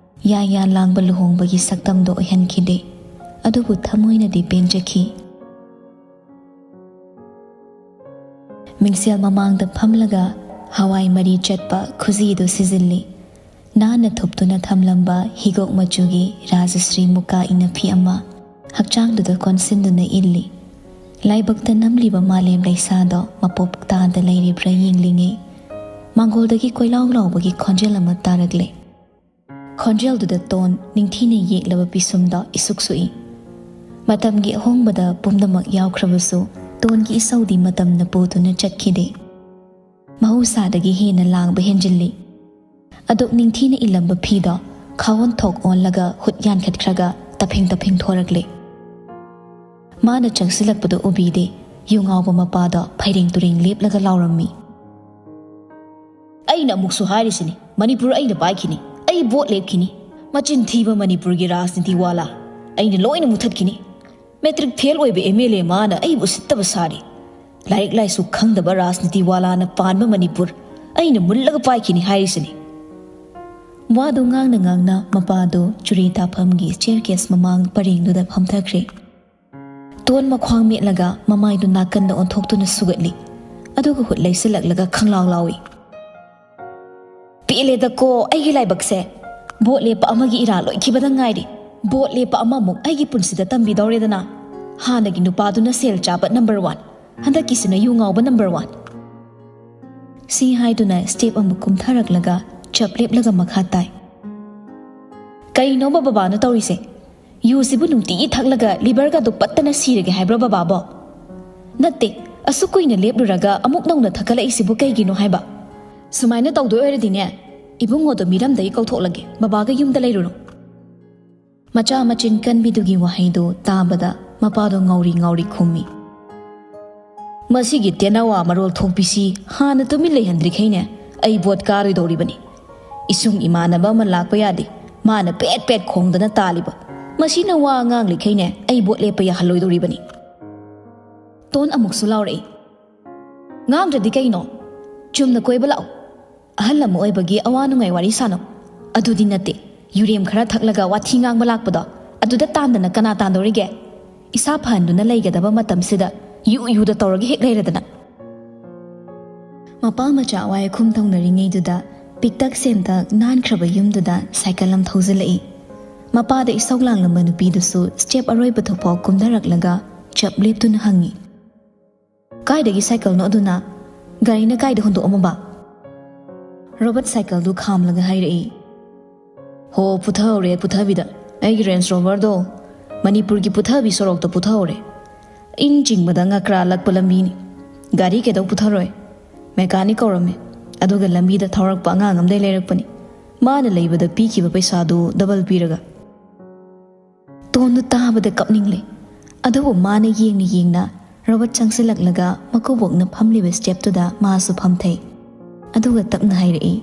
ꯌꯥ ꯌꯥ ꯂꯥꯡꯕ ꯂꯨꯍꯣꯡꯕꯒꯤ ꯁꯛꯇꯝꯗꯣ ꯑꯣꯏꯍꯟꯈꯤꯗꯦ꯫ ꯑꯗꯨꯕꯨ ꯊꯃꯣꯏꯅꯗꯤ ꯄꯦꯟꯖꯈꯤ꯫ ꯃꯤꯡꯁꯦꯜ ꯃꯃꯥꯡꯗ ꯐꯝꯂꯒ ꯍꯋꯥꯏ ꯃꯔꯤ ꯆꯠꯄ ꯈꯨꯖꯤꯗꯨ ꯁꯤꯖꯤꯜꯂꯤ꯫ ꯅꯥꯟꯅ ꯊꯨꯞꯇꯨꯅ ꯊꯝꯂꯝꯕ ꯍꯤꯒꯣꯛ ꯃꯆꯨꯒꯤ ꯔꯥꯖꯁ꯭ꯔꯤ ꯃꯨꯀꯥ ꯏꯅꯐꯤ ꯑꯃ ꯍꯛꯆꯥꯡꯗꯨꯗ ꯀꯣꯟꯁꯤꯟꯗꯨꯅ ꯏꯜꯂꯤ꯫ ꯂꯥꯏꯕꯛꯇ ꯅꯝꯂꯤꯕ ꯃꯥꯂꯦꯝ ꯂꯩꯁꯥꯗꯣ ꯃꯄꯣꯞ ꯇꯥꯗ ꯂꯩꯔꯤꯕ꯭ꯔꯥ ꯌꯦꯡꯂꯤꯉꯩ, ꯃꯥꯡꯒꯣꯜꯗꯒꯤ ꯀꯣꯏꯂꯥꯎ ꯂꯥꯎꯕꯒꯤ ꯈꯣꯟꯖꯦꯜ ꯑꯃ ꯇꯥꯔꯛꯂꯦ꯫ ꯈꯣꯟꯖꯦꯜꯗꯨꯗ ꯇꯣꯟ ꯅꯤꯡꯊꯤꯅ ꯌꯦꯛꯂꯕ ꯄꯤꯁꯨꯝꯗ ꯏꯁꯨꯛ ꯁꯨꯛꯏ꯫ ꯃꯇꯝꯒꯤ ꯑꯍꯣꯡꯕꯗ ꯄꯨꯝꯅꯃꯛ ꯌꯥꯎꯈ꯭ꯔꯕꯁꯨ, ꯇꯣꯟꯒꯤ ꯏꯁꯧꯗꯤ ꯃꯇꯝꯅ ꯄꯨꯗꯨꯅ ꯆꯠꯈꯤꯗꯦ꯫ ꯃꯍꯧꯁꯥꯗꯒꯤ ꯍꯦꯟꯅ ꯂꯥꯡꯕ ꯍꯦꯟꯖꯤꯜꯂꯤ꯫ ꯑꯗꯨꯛ ꯅꯤꯡꯊꯤꯅ ꯏꯜꯂꯝꯕ ꯐꯤꯗꯣ ꯈꯥꯑꯣꯟ ꯊꯣꯛ ꯑꯣꯜꯂꯒ ꯍꯨꯠ ꯌꯥꯟꯈꯠꯈ꯭ꯔꯒ ꯇꯞꯐꯤꯡ ꯇꯞꯐꯤꯡ ꯊꯣꯔꯛꯂꯦ꯫ ꯃꯥꯅ ꯆꯪꯁꯤꯜꯂꯛꯄꯗꯨ ꯎꯕꯤꯗꯦ꯫ ꯌꯨ ꯉꯥꯎꯕ ꯃꯄꯥꯗꯣ ꯐꯩꯔꯦꯡ ꯇꯨꯔꯦꯡ ꯂꯦꯞꯂꯒ ꯂꯥꯎꯔꯝꯃꯤ꯫ "ꯑꯩꯅ ꯑꯃꯨꯛꯁꯨ ꯍꯥꯏꯔꯤꯁꯤꯅꯤ, ꯃꯅꯤꯄꯨꯔ ꯑꯩꯅ ꯄꯥꯏꯈꯤꯅꯤ, ꯑꯩ ꯚꯣꯠ ꯂꯦꯞꯈꯤꯅꯤ꯫ ꯃꯆꯤꯟ ꯊꯤꯕ ꯃꯅꯤꯄꯨꯔꯒꯤ ꯔꯥꯖꯅꯤꯇꯤ ꯋꯥꯂꯥ, ꯑꯩꯅ ꯂꯣꯏꯅ ꯃꯨꯊꯠꯈꯤꯅꯤ꯫ ꯃꯦꯇ꯭ꯔꯤꯛ ꯐꯦꯜ ꯑꯣꯏꯕ ꯑꯦꯝ ꯑꯦꯜ ꯑꯦ ꯃꯥꯅ ꯑꯩꯕꯨ ꯎꯁꯤꯠꯇꯕ ꯁꯥꯔꯤ꯫ ꯂꯥꯏꯔꯤꯛ ꯂꯥꯏꯁꯨ ꯈꯪꯗꯕ ꯔꯥꯖꯅꯤꯇꯤ ꯋꯥꯂꯥꯅ ꯄꯥꯟꯕ ꯃꯅꯤꯄꯨꯔ ꯑꯩꯅ ꯃꯨꯜꯂꯒ ꯄꯥꯏꯈꯤꯅꯤ ꯍꯥꯏꯔꯤꯁꯤꯅꯤ꯫" ꯋꯥꯗꯨ ꯉꯥꯡꯅ ꯉꯥꯡꯅ ꯃꯄꯥꯗꯨ ꯆꯨꯔꯤ ꯇꯥꯐꯝꯒꯤ ꯆꯤꯌꯔ ꯀꯦꯁ ꯃꯃꯥꯡ ꯄꯔꯦꯡꯗꯨꯗ ꯐꯝꯊꯈ꯭ꯔꯦ꯫ ꯇꯣꯟ ꯃꯈ꯭ꯋꯥꯡ ꯃꯦꯠꯂꯒ ꯃꯃꯥꯏꯗꯨ ꯅꯥꯀꯟꯗ ꯑꯣꯟꯊꯣꯛꯇꯨꯅ ꯁꯨꯒꯠꯂꯤ꯫ ꯑꯗꯨꯒ ꯍꯨꯠ ꯂꯩꯁꯤꯜꯂꯛꯂꯒ ꯈꯪꯂꯥꯎ ꯂꯥꯎꯏ꯫ "ꯄꯦꯜꯂꯦꯗꯀꯣ ꯑꯩꯒꯤ ꯂꯥꯏꯕꯛꯁꯦ꯫ ꯚꯣꯠ ꯂꯦꯞꯄ ꯑꯃꯒꯤ ꯏꯔꯥ ꯂꯣꯏꯈꯤꯕꯗ ꯉꯥꯏꯔꯤ꯫ ꯚꯣꯠ ꯂꯦꯞꯄ ꯑꯃꯃꯨꯛ ꯑꯩꯒꯤ ꯄꯨꯟꯁꯤꯗ ꯇꯝꯕꯤꯗꯧꯔꯦꯗꯅ꯫ ꯍꯥꯟꯅꯒꯤ ꯅꯨꯄꯥꯗꯨꯅ ꯁꯦꯜ ꯆꯥꯕ ꯅꯝꯕꯔ ꯋꯥꯟ, ꯍꯟꯗꯛꯀꯤꯁꯤꯅ ꯌꯨ ꯉꯥꯎꯕ ꯅꯝꯕꯔ ꯋꯥꯟ꯫" ꯁꯤ ꯍꯥꯏꯗꯨꯅ ꯁ꯭ꯇꯦꯞ ꯑꯃꯨꯛ ꯀꯨꯝꯊꯔꯛꯂꯒ ꯆꯞ ꯂꯦꯞꯂꯒ ꯃꯈꯥ ꯇꯥꯏ꯫ "ꯀꯩꯅꯣꯕ ꯕꯕꯥꯅ ꯇꯧꯔꯤꯁꯦ? ꯌꯨꯁꯤꯕꯨ ꯅꯨꯡꯇꯤꯒꯤ ꯊꯛꯂꯒ ꯂꯤꯚꯔꯒꯗꯨ ꯄꯠꯇꯅ ꯁꯤꯔꯒꯦ ꯍꯥꯏꯕ꯭ꯔꯣ ꯕꯕꯥꯕꯣ? ꯅꯠꯇꯦ, ꯑꯁꯨꯛ ꯀꯨꯏꯅ ꯂꯦꯞꯂꯨꯔꯒ ꯑꯃꯨꯛ ꯅꯧꯅ ꯊꯛꯀꯠꯂꯛꯏꯁꯤꯕꯨ ꯀꯩꯒꯤꯅꯣ ꯍꯥꯏꯕ?" "ꯁꯨꯃꯥꯏꯅ ꯇꯧꯗꯣꯏ ꯑꯣꯏꯔꯗꯤꯅꯦ, ꯏꯕꯨꯡꯉꯣꯗꯣ ꯃꯤꯔꯝꯗꯒꯤ ꯀꯧꯊꯣꯛꯂꯒꯦ, ꯕꯕꯥꯒ ꯌꯨꯝꯗ ꯂꯩꯔꯨꯔꯣ꯫" ꯃꯆꯥ ꯃꯆꯤꯟ ꯀꯟꯕꯤꯗꯨꯒꯤ ꯋꯥꯍꯩꯗꯨ ꯇꯥꯕꯗ ꯃꯄꯥꯗꯣ ꯉꯥꯎꯔꯤ ꯉꯥꯎꯔꯤ ꯈꯨꯝꯃꯤ꯫ "ꯃꯁꯤꯒꯤ ꯇꯦꯅꯋꯥ ꯃꯔꯣꯜ ꯊꯣꯛꯄꯤꯁꯤ ꯍꯥꯟꯅ ꯇꯨꯃꯤꯟ ꯂꯩꯍꯟꯗ꯭ꯔꯤꯈꯩꯅꯦ ꯑꯩ ꯚꯣꯠ ꯀꯥꯔꯣꯏꯗꯧꯔꯤꯕꯅꯤ꯫ ꯏꯁꯨꯡ ꯏꯃꯥꯟꯅꯕ ꯑꯃ ꯂꯥꯛꯄ ꯌꯥꯗꯦ, ꯃꯥꯅ ꯄꯦꯠ ꯄꯦꯠ ꯈꯣꯡꯗꯅ ꯇꯥꯜꯂꯤꯕ꯫ ꯃꯁꯤꯅ ꯋꯥ ꯉꯥꯡꯂꯤꯈꯩꯅꯦ ꯑꯩ ꯚꯣꯠ ꯂꯦꯞꯄ ꯌꯥꯍꯜꯂꯣꯏꯗꯧꯔꯤꯕꯅꯤ"꯫ ꯇꯣꯟ ꯑꯃꯨꯛꯁꯨ ꯂꯥꯎꯔꯛꯏ, "ꯉꯥꯡꯗ꯭ꯔꯗꯤ ꯀꯩꯅꯣ? ꯆꯨꯝꯅ ꯀꯣꯏꯕ ꯂꯥꯛꯑꯣ꯫ ꯑꯍꯜ ꯑꯃ ꯑꯣꯏꯕꯒꯤ ꯑꯋꯥ ꯅꯨꯡꯉꯥꯏ ꯋꯥꯔꯤ ꯁꯥꯅꯧ꯫ ꯑꯗꯨꯗꯤ ꯅꯠꯇꯦ, ꯌꯨꯔꯦꯝ ꯈꯔ ꯊꯛꯂꯒ ꯋꯥꯊꯤ ꯉꯥꯡꯕ ꯂꯥꯛꯄꯗꯣ, ꯑꯗꯨꯗ ꯇꯥꯟꯗꯅ ꯀꯅꯥ ꯇꯥꯟꯗꯧꯔꯤꯒꯦ? ꯏꯁꯥ ꯐꯍꯟꯗꯨꯅ ꯂꯩꯒꯗꯕ ꯃꯇꯝꯁꯤꯗ ꯌꯨ ꯌꯨꯗ ꯇꯧꯔꯒ ꯍꯦꯛ ꯂꯩꯔꯗꯅ"꯫ ꯃꯄꯥ ꯃꯆꯥ ꯋꯥꯏꯈꯨꯝ ꯇꯧꯅꯔꯤꯉꯩꯗꯨꯗ ꯄꯤꯛꯇꯛ ꯁꯦꯟꯇꯛ ꯅꯥꯟꯈ꯭ꯔꯕ ꯌꯨꯝꯗꯨꯗ ꯁꯥꯏꯀꯜ ꯑꯃ ꯊꯧꯖꯤꯜꯂꯛꯏ꯫ ꯃꯄꯥꯗ ꯏꯁꯧ ꯂꯥꯡꯂꯝꯕ ꯅꯨꯄꯤꯗꯨꯁꯨ ꯁ꯭ꯇꯦꯞ ꯑꯔꯣꯏꯕꯗꯨꯐꯥꯎ ꯀꯨꯝꯊꯔꯛꯂꯒ ꯆꯞ ꯂꯦꯞꯇꯨꯅ ꯍꯪꯉꯤ, "ꯀꯥꯏꯗꯒꯤ ꯁꯥꯏꯀꯜꯅꯣ ꯑꯗꯨꯅ? ꯒꯥꯔꯤꯅ ꯀꯥꯏꯗ ꯍꯨꯟꯗꯣꯛꯑꯝꯃꯕ?" ꯔꯣꯕꯔꯠ ꯁꯥꯏꯀꯜꯗꯨ ꯈꯥꯝꯂꯒ ꯍꯥꯏꯔꯛꯏ, "ꯍꯣ, ꯄꯨꯊꯍꯧꯔꯦ ꯄꯨꯊꯕꯤꯗ꯫ ꯑꯩꯒꯤ ꯔꯦꯟꯖ ꯔꯣꯚꯔꯗꯣ ꯃꯅꯤꯄꯨꯔꯒꯤ ꯄꯨꯊꯕꯤ ꯁꯣꯔꯣꯛꯇ ꯄꯨꯊꯍꯧꯔꯦ꯫ ꯏꯟ ꯆꯤꯡꯕꯗ ꯉꯀ꯭ꯔꯥ ꯂꯛꯄ ꯂꯝꯕꯤꯅꯤ꯫ ꯒꯥꯔꯤ ꯀꯩꯗꯧ ꯄꯨꯊꯔꯣꯏ? ꯃꯦꯀꯥꯅꯤꯛ ꯀꯧꯔꯝꯃꯦ, ꯑꯗꯨꯒ ꯂꯝꯕꯤꯗ ꯊꯧꯔꯛꯄ ꯑꯉꯥꯡ ꯑꯃꯗꯩ ꯂꯩꯔꯛꯄꯅꯤ꯫ ꯃꯥꯅ ꯂꯩꯕꯗ ꯄꯤꯈꯤꯕ ꯄꯩꯁꯥꯗꯨ ꯗꯕꯜ ꯄꯤꯔꯒ"꯫ ꯇꯣꯟꯗꯨ ꯇꯥꯕꯗ ꯀꯞꯅꯤꯡꯂꯦ꯫ ꯑꯗꯨꯕꯨ ꯃꯥꯅ ꯌꯦꯡꯅ ꯌꯦꯡꯅ ꯔꯣꯕꯔꯠ ꯆꯪꯁꯤꯜꯂꯛꯂꯒ ꯃꯀꯨꯕꯣꯛꯅ ꯐꯝꯂꯤꯕ ꯁ꯭ꯇꯦꯞꯇꯨꯗ ꯃꯥꯁꯨ ꯐꯝꯊꯩ꯫ ꯑꯗꯨꯒ ꯇꯞꯅ ꯍꯥꯏꯔꯛꯏ,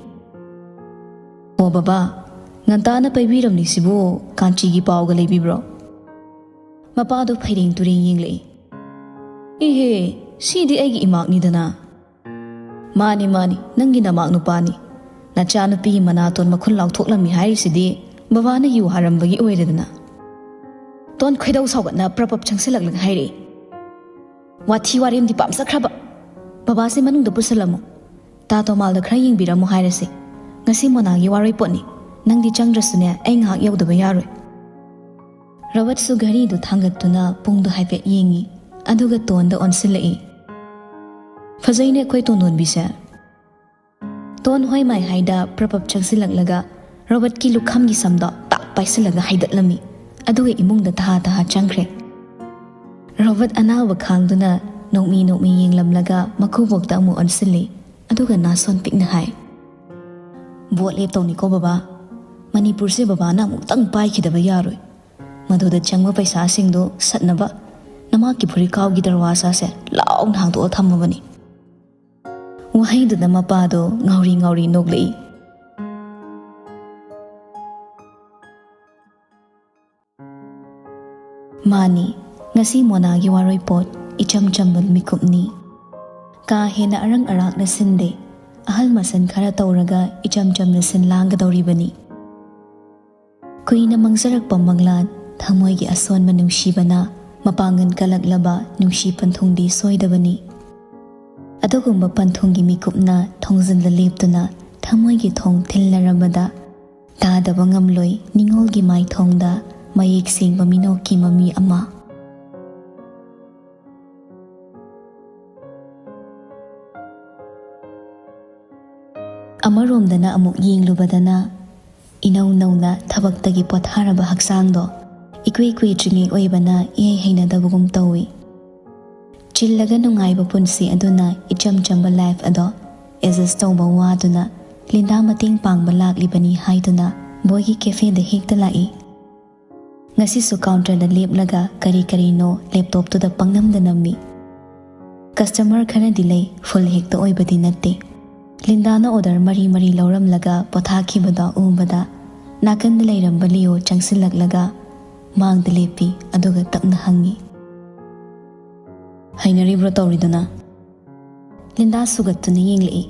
"ꯑꯣ ꯕꯕꯥ, ꯉꯟꯇꯥꯅ ꯄꯥꯏꯕꯤꯔꯝꯂꯤꯁꯤꯕꯨ ꯀꯥꯟꯆꯤꯒꯤ ꯄꯥꯎꯒ ꯂꯩꯕꯤꯕ꯭ꯔꯣ?" ꯃꯄꯥꯗꯨ ꯐꯩꯔꯦꯡ ꯇꯨꯔꯦꯡ ꯌꯦꯡꯂꯛꯏ꯫ "ꯏꯍꯦ, ꯁꯤꯗꯤ ꯑꯩꯒꯤ ꯏꯃꯥꯛꯅꯤꯗꯅ"꯫ "ꯃꯥꯅꯤ, ꯃꯥꯅꯤ, ꯅꯪꯒꯤ ꯅꯃꯥꯛ ꯅꯨꯄꯥꯅꯤ꯫ ꯅꯆꯥꯅꯨꯄꯤꯒꯤ ꯃꯅꯥꯇꯣꯟ ꯃꯈꯨꯟ ꯂꯥꯎꯊꯣꯛꯂꯝꯃꯤ ꯍꯥꯏꯔꯤꯁꯤꯗꯤ ꯕꯕꯥꯅ ꯌꯨ ꯍꯥꯔꯝꯕꯒꯤ ꯑꯣꯏꯔꯦꯗꯅ"꯫ ꯇꯣꯟ ꯈꯣꯏꯗꯧ ꯁꯥꯎꯒꯠꯅ ꯄ꯭ꯔꯞ ꯄ꯭ꯔꯞ ꯆꯪꯁꯤꯜꯂꯛꯂꯒ ꯍꯥꯏꯔꯛꯏ, "ꯋꯥꯊꯤ ꯋꯥꯔꯦꯝꯗꯤ ꯄꯥꯝꯖꯈ꯭ꯔꯕ꯫ ꯕꯕꯥꯁꯦ ꯃꯅꯨꯡꯗ ꯄꯨꯁꯤꯜꯂꯝꯃꯨ꯫ ꯇꯥ ꯇꯣꯃꯥꯜꯗ ꯈꯔ ꯌꯦꯡꯕꯤꯔꯝꯃꯨ ꯍꯥꯏꯔꯁꯤ꯫ ꯉꯁꯤ ꯃꯣꯅꯥꯒꯤ ꯋꯥꯔꯣꯏꯄꯣꯠꯅꯤ꯫ ꯅꯪꯗꯤ ꯆꯪꯗ꯭ꯔꯁꯨꯅꯦ, ꯑꯩ ꯉꯥꯏꯍꯥꯛ ꯌꯧꯗꯕ ꯌꯥꯔꯣꯏ"꯫ ꯔꯣꯕꯔꯠꯁꯨ ꯘꯔꯤꯗꯨ ꯊꯥꯡꯒꯠꯇꯨꯅ ꯄꯨꯡꯗꯨ ꯍꯥꯏꯐꯦꯠ ꯌꯦꯡꯉꯤ, ꯑꯗꯨꯒ ꯇꯣꯟꯗ ꯑꯣꯟꯁꯤꯜꯂꯛꯏ꯫ "ꯐꯖꯩꯅꯦ ꯑꯩꯈꯣꯏ ꯇꯣꯟꯗꯣꯟꯕꯤꯁꯦ"꯫ ꯇꯣꯟ ꯍꯣꯏ ꯃꯥꯏ ꯍꯥꯏꯗ ꯄ꯭ꯔꯞ ꯄ꯭ꯔꯞ ꯆꯪꯁꯤꯜꯂꯛꯂꯒ ꯔꯣꯕꯔꯠꯀꯤ ꯂꯨꯈꯝꯒꯤ ꯁꯝꯗꯣ ꯇꯥꯛ ꯄꯥꯏꯁꯤꯜꯂꯒ ꯍꯥꯏꯗꯠꯂꯝꯃꯤ, ꯑꯗꯨꯒ ꯏꯃꯨꯡꯗ ꯇꯍꯥ ꯇꯍꯥ ꯆꯪꯈ꯭ꯔꯦ꯫ ꯔꯣꯕꯔꯠ ꯑꯅꯥꯕ ꯈꯥꯡꯗꯨꯅ ꯅꯣꯛꯃꯤ ꯅꯣꯛꯃꯤ ꯌꯦꯡꯂꯝꯂꯒ ꯃꯀꯨꯕꯣꯛꯇ ꯑꯃꯨꯛ ꯑꯣꯟꯁꯤꯜꯂꯤ, ꯑꯗꯨꯒ ꯅꯥꯁꯣꯟ ꯄꯤꯛꯅ ꯍꯥꯏ, "ꯚꯣꯠ ꯂꯦꯞꯇꯧꯅꯤꯀꯣ ꯕꯕꯥ꯫ ꯃꯅꯤꯄꯨꯔꯁꯦ ꯕꯕꯥꯅ ꯑꯃꯨꯛꯇꯪ ꯄꯥꯏꯈꯤꯗꯕ ꯌꯥꯔꯣꯏ꯫ ꯃꯗꯨꯗ ꯆꯪꯕ ꯄꯩꯁꯥꯁꯤꯡꯗꯨ ꯁꯠꯅꯕ ꯅꯃꯥꯛꯀꯤ ꯐꯨꯔꯤꯠꯀꯥꯎꯒꯤ ꯗꯔꯋꯥꯖꯥꯁꯦ ꯂꯥꯎꯅ ꯍꯥꯡꯗꯣꯛꯑ ꯊꯝꯃꯕꯅꯤ꯫ ꯋꯥꯍꯩꯗꯨꯗ ꯃꯄꯥꯗꯣ ꯉꯥꯎꯔꯤ ꯉꯥꯎꯔꯤ ꯅꯣꯛꯂꯛꯏ꯫ ꯃꯥꯅꯤ, ꯉꯁꯤ ꯃꯣꯅꯥꯒꯤ ꯋꯥꯔꯣꯏꯄꯣꯠ ꯏꯆꯝ ꯆꯝꯕ ꯃꯤꯀꯨꯞꯅꯤ꯫ ꯀꯥ ꯍꯦꯟꯅ ꯑꯔꯪ ꯑꯔꯥꯛꯅ ꯁꯤꯟꯗꯦ꯫ ꯑꯍꯜ ꯃꯁꯟ ꯈꯔ ꯇꯧꯔꯒ ꯏꯆꯝ ꯆꯝꯅ ꯁꯤꯟ ꯂꯥꯡꯒꯗꯧꯔꯤꯕꯅꯤ꯫ ꯀꯨꯏꯅ ꯃꯪꯖꯔꯛꯄ ꯃꯪꯂꯥꯟ, ꯊꯃꯣꯏꯒꯤ ꯑꯁꯣꯟꯕ ꯅꯨꯡꯁꯤꯕꯅ ꯃꯄꯥꯡꯒꯜ ꯀꯜꯂꯛꯂꯕ ꯅꯨꯡꯁꯤ ꯄꯟꯊꯨꯡꯗꯤ ꯁꯣꯏꯗꯕꯅꯤ꯫ ꯑꯗꯨꯒꯨꯝꯕ ꯄꯟꯊꯨꯡꯒꯤ ꯃꯤꯀꯨꯞꯅ ꯊꯣꯡꯖꯤꯟꯗ ꯂꯦꯞꯇꯨꯅ ꯊꯃꯣꯏꯒꯤ ꯊꯣꯡ ꯊꯤꯜꯂꯔꯝꯕꯗ ꯇꯥꯗꯕ ꯉꯝꯂꯣꯏ ꯅꯤꯡꯉꯣꯜꯒꯤ ꯃꯥꯏꯊꯣꯡꯗ ꯃꯌꯦꯛ ꯁꯦꯡꯕ ꯃꯤꯅꯣꯛꯀꯤ ꯃꯃꯤ ꯑꯃ꯫ ꯑꯃꯔꯣꯝꯗꯅ ꯑꯃꯨꯛ ꯌꯦꯡꯂꯨꯕꯗꯅ ꯏꯅꯧ ꯅꯧꯅ ꯊꯕꯛꯇꯒꯤ ꯄꯣꯊꯥꯔꯕ ꯍꯛꯆꯥꯡꯗꯣ ꯏꯀꯨꯏ ꯀꯨꯏꯗ꯭ꯔꯤꯉꯩ ꯑꯣꯏꯕꯅ ꯏꯍꯩ ꯍꯩꯅꯗꯕꯒꯨꯝ ꯇꯧꯏ꯫ ꯆꯤꯜꯂꯒ ꯅꯨꯡꯉꯥꯏꯕ ꯄꯨꯟꯁꯤ ꯑꯗꯨꯅ ꯏꯆꯝ ꯆꯝꯕ ꯂꯥꯏꯐ ꯑꯗꯣ ꯑꯦꯗꯖꯁ ꯇꯧꯕ ꯋꯥꯗꯨꯅ ꯂꯤꯟꯗꯥ ꯃꯇꯦꯡ ꯄꯥꯡꯕ ꯂꯥꯛꯂꯤꯕꯅꯤ ꯍꯥꯏꯗꯨꯅ ꯕꯣꯏꯒꯤ ꯀꯦꯐꯦꯗ ꯍꯦꯛꯇ ꯂꯥꯛꯏ꯫ ꯉꯁꯤꯁꯨ ꯀꯥꯎꯟꯇꯔꯗ ꯂꯦꯞꯂꯒ ꯀꯔꯤ ꯀꯔꯤꯅꯣ ꯂꯦꯞꯇꯣꯞꯇꯨꯗ ꯄꯪꯅꯝꯗ ꯅꯝꯃꯤ꯫ ꯀꯁꯇꯃꯔ ꯈꯔꯗꯤ ꯂꯩ, ꯐꯨꯜ ꯍꯦꯛꯇ ꯑꯣꯏꯕꯗꯤ ꯅꯠꯇꯦ꯫ ꯂꯤꯟꯗꯥꯅ ꯑꯣꯔꯗꯔ ꯃꯔꯤ ꯃꯔꯤ ꯂꯧꯔꯝꯂꯒ ꯄꯣꯊꯥꯈꯤꯕꯗꯣ ꯎꯕꯗ ꯅꯥꯀꯟꯗ ꯂꯩꯔꯝꯕ ꯂꯤꯌꯣ ꯆꯪꯁꯤꯜꯂꯛꯂꯒ ꯃꯥꯡꯗ ꯂꯦꯞꯄꯤ, ꯑꯗꯨꯒ ꯇꯞꯅ ꯍꯪꯉꯤ, "ꯍꯩꯅꯔꯤꯕ꯭ꯔꯣ ꯇꯧꯔꯤꯗꯨꯅ?" ꯂꯤꯟꯗꯥ ꯁꯨꯒꯠꯇꯨꯅ ꯌꯦꯡꯂꯛꯏ꯫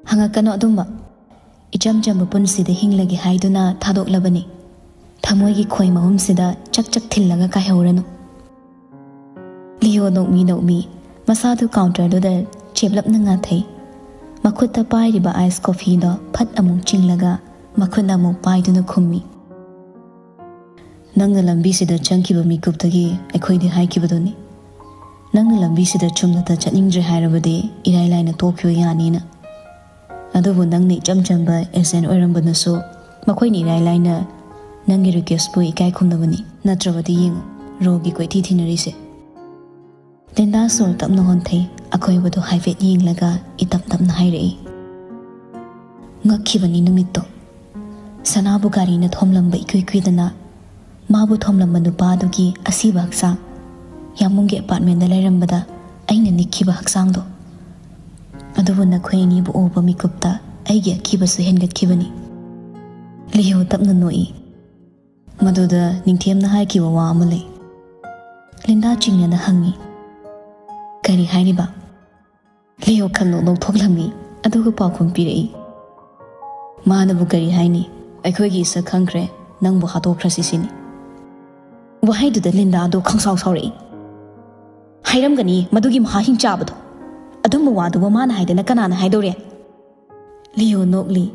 "ꯍꯪꯉꯛꯀꯅꯨ ꯑꯗꯨꯝꯕ꯫ ꯏꯆꯝ ꯆꯝꯕ ꯄꯨꯟꯁꯤꯗ ꯍꯤꯡꯂꯒꯦ ꯍꯥꯏꯗꯨꯅ ꯊꯥꯗꯣꯛꯂꯕꯅꯤ꯫ ꯊꯃꯣꯏꯒꯤ ꯈꯣꯏ ꯃꯍꯨꯝꯁꯤꯗ ꯆꯛ ꯆꯛ ꯊꯤꯜꯂꯒ ꯀꯥꯏꯍꯧꯔꯅꯨ꯫" ꯂꯤꯌꯣ ꯅꯣꯛꯃꯤ ꯅꯣꯛꯃꯤ ꯃꯁꯥꯗꯨ ꯀꯥꯎꯟꯇꯔꯗꯨꯗ ꯆꯦꯞꯂꯞꯅ ꯉꯥꯊꯩ꯫ ꯃꯈꯨꯠꯇ ꯄꯥꯏꯔꯤꯕ ꯑꯥꯏꯁ ꯀꯣꯐꯤꯗꯣ ꯐꯠ ꯑꯃꯨꯛ ꯆꯤꯡꯂꯒ ꯃꯈꯨꯠꯅ ꯑꯃꯨꯛ ꯄꯥꯏꯗꯨꯅ ꯈꯨꯝꯃꯤ, "ꯅꯪꯅ ꯂꯝꯕꯤꯁꯤꯗ ꯆꯪꯈꯤꯕ ꯃꯤꯀꯨꯞꯇꯒꯤ ꯑꯩꯈꯣꯏꯗꯤ ꯍꯥꯏꯈꯤꯕꯗꯨꯅꯤ꯫ ꯅꯪꯅ ꯂꯝꯕꯤꯁꯤꯗ ꯆꯨꯝꯅꯇ ꯆꯠꯅꯤꯡꯗ꯭ꯔꯦ ꯍꯥꯏꯔꯕꯗꯤ ꯏꯔꯥꯏ ꯂꯥꯏꯅ ꯇꯣꯛꯈꯤꯕ ꯌꯥꯅꯤꯅ꯫ ꯑꯗꯨꯕꯨ ꯅꯪꯅ ꯏꯆꯝ ꯆꯝꯕ ꯑꯦꯖꯦꯟ ꯑꯣꯏꯔꯝꯕꯅꯁꯨ ꯃꯈꯣꯏꯅ ꯏꯔꯥꯏ ꯂꯥꯏꯅ ꯅꯪꯒꯤ ꯔꯤꯀ꯭ꯋꯦꯁꯄꯨ ꯏꯀꯥꯏ ꯈꯨꯝꯅꯕꯅꯤ꯫ ꯅꯠꯇ꯭ꯔꯕꯗꯤ ꯌꯦꯡꯉꯨ, ꯔꯣꯒꯤ ꯀꯣꯏꯊꯤ ꯊꯤꯅꯔꯤꯁꯦ꯫" ꯂꯤꯟꯗꯥ ꯁꯣꯔ ꯇꯞꯅ ꯍꯣꯟꯊꯩ, ꯑꯀꯣꯏꯕꯗꯨ ꯍꯥꯏꯐꯦꯠ ꯌꯦꯡꯂꯒ ꯏꯇꯞ ꯇꯞꯅ ꯍꯥꯏꯔꯛꯏ, "ꯉꯛꯈꯤꯕꯅꯤ ꯅꯨꯃꯤꯠꯇꯣ꯫ ꯁꯅꯥꯕꯨ ꯒꯥꯔꯤꯅ ꯊꯣꯝꯂꯝꯕ ꯏꯀꯨꯏ ꯀꯨꯏꯗꯅ ꯃꯥꯕꯨ ꯊꯣꯝꯂꯝꯕ ꯅꯨꯄꯥꯗꯨꯒꯤ ꯑꯁꯤꯕ ꯍꯛꯆꯥꯡ, ꯌꯥꯝꯕꯨꯡꯒꯤ ꯑꯦꯄꯥꯔꯠꯃꯦꯟꯗ ꯂꯩꯔꯝꯕꯗ ꯑꯩꯅ ꯅꯤꯛꯈꯤꯕ ꯍꯛꯆꯥꯡꯗꯣ꯫ ꯑꯗꯨꯕꯨ ꯅꯈꯣꯏ ꯑꯅꯤꯕꯨ ꯎꯕ ꯃꯤꯀꯨꯞꯇ ꯑꯩꯒꯤ ꯑꯀꯤꯕꯁꯨ ꯍꯦꯟꯒꯠꯈꯤꯕꯅꯤ꯫ ꯂꯤꯌꯣ ꯇꯞꯅ ꯅꯣꯛꯏ꯫ "ꯃꯗꯨꯗ ꯅꯤꯡꯊꯦꯝꯅ ꯍꯥꯏꯈꯤꯕ ꯋꯥ ꯑꯃ ꯂꯩ?" ꯂꯤꯟꯗꯥ ꯆꯤꯡꯅꯅ ꯍꯪꯉꯤ꯫ "ꯀꯔꯤ ꯍꯥꯏꯔꯤꯕ?" ꯂꯤꯌꯣ ꯈꯪꯅꯣꯛ ꯅꯣꯛꯊꯣꯛꯂꯝꯃꯤ, ꯑꯗꯨꯒ ꯄꯥꯎꯈꯨꯝ ꯄꯤꯔꯛꯏ꯫ "ꯃꯥꯅꯕꯨ ꯀꯔꯤ ꯍꯥꯏꯅꯤ? ꯑꯩꯈꯣꯏꯒꯤ ꯏꯁꯛ ꯈꯪꯈ꯭ꯔꯦ, ꯅꯪꯕꯨ ꯍꯥꯠꯇꯣꯛꯈ꯭ꯔꯁꯤ ꯁꯤꯅꯤ꯫" ꯋꯥꯍꯩꯗꯨꯗ ꯂꯤꯟꯗꯥꯗꯣ ꯈꯪꯁꯥꯎ ꯁꯥꯎꯔꯛꯏ꯫ "ꯍꯥꯏꯔꯝꯒꯅꯤ, ꯃꯗꯨꯒꯤ ꯃꯍꯥ ꯍꯤꯡꯆꯥꯕꯗꯣ꯫ ꯑꯗꯨꯝꯕ ꯋꯥꯗꯨꯕꯨ ꯃꯥꯅ ꯍꯥꯏꯗꯅ ꯀꯅꯥꯅ ꯍꯥꯏꯗꯧꯔꯤ?" ꯂꯤꯌꯣ ꯅꯣꯛꯂꯤ꯫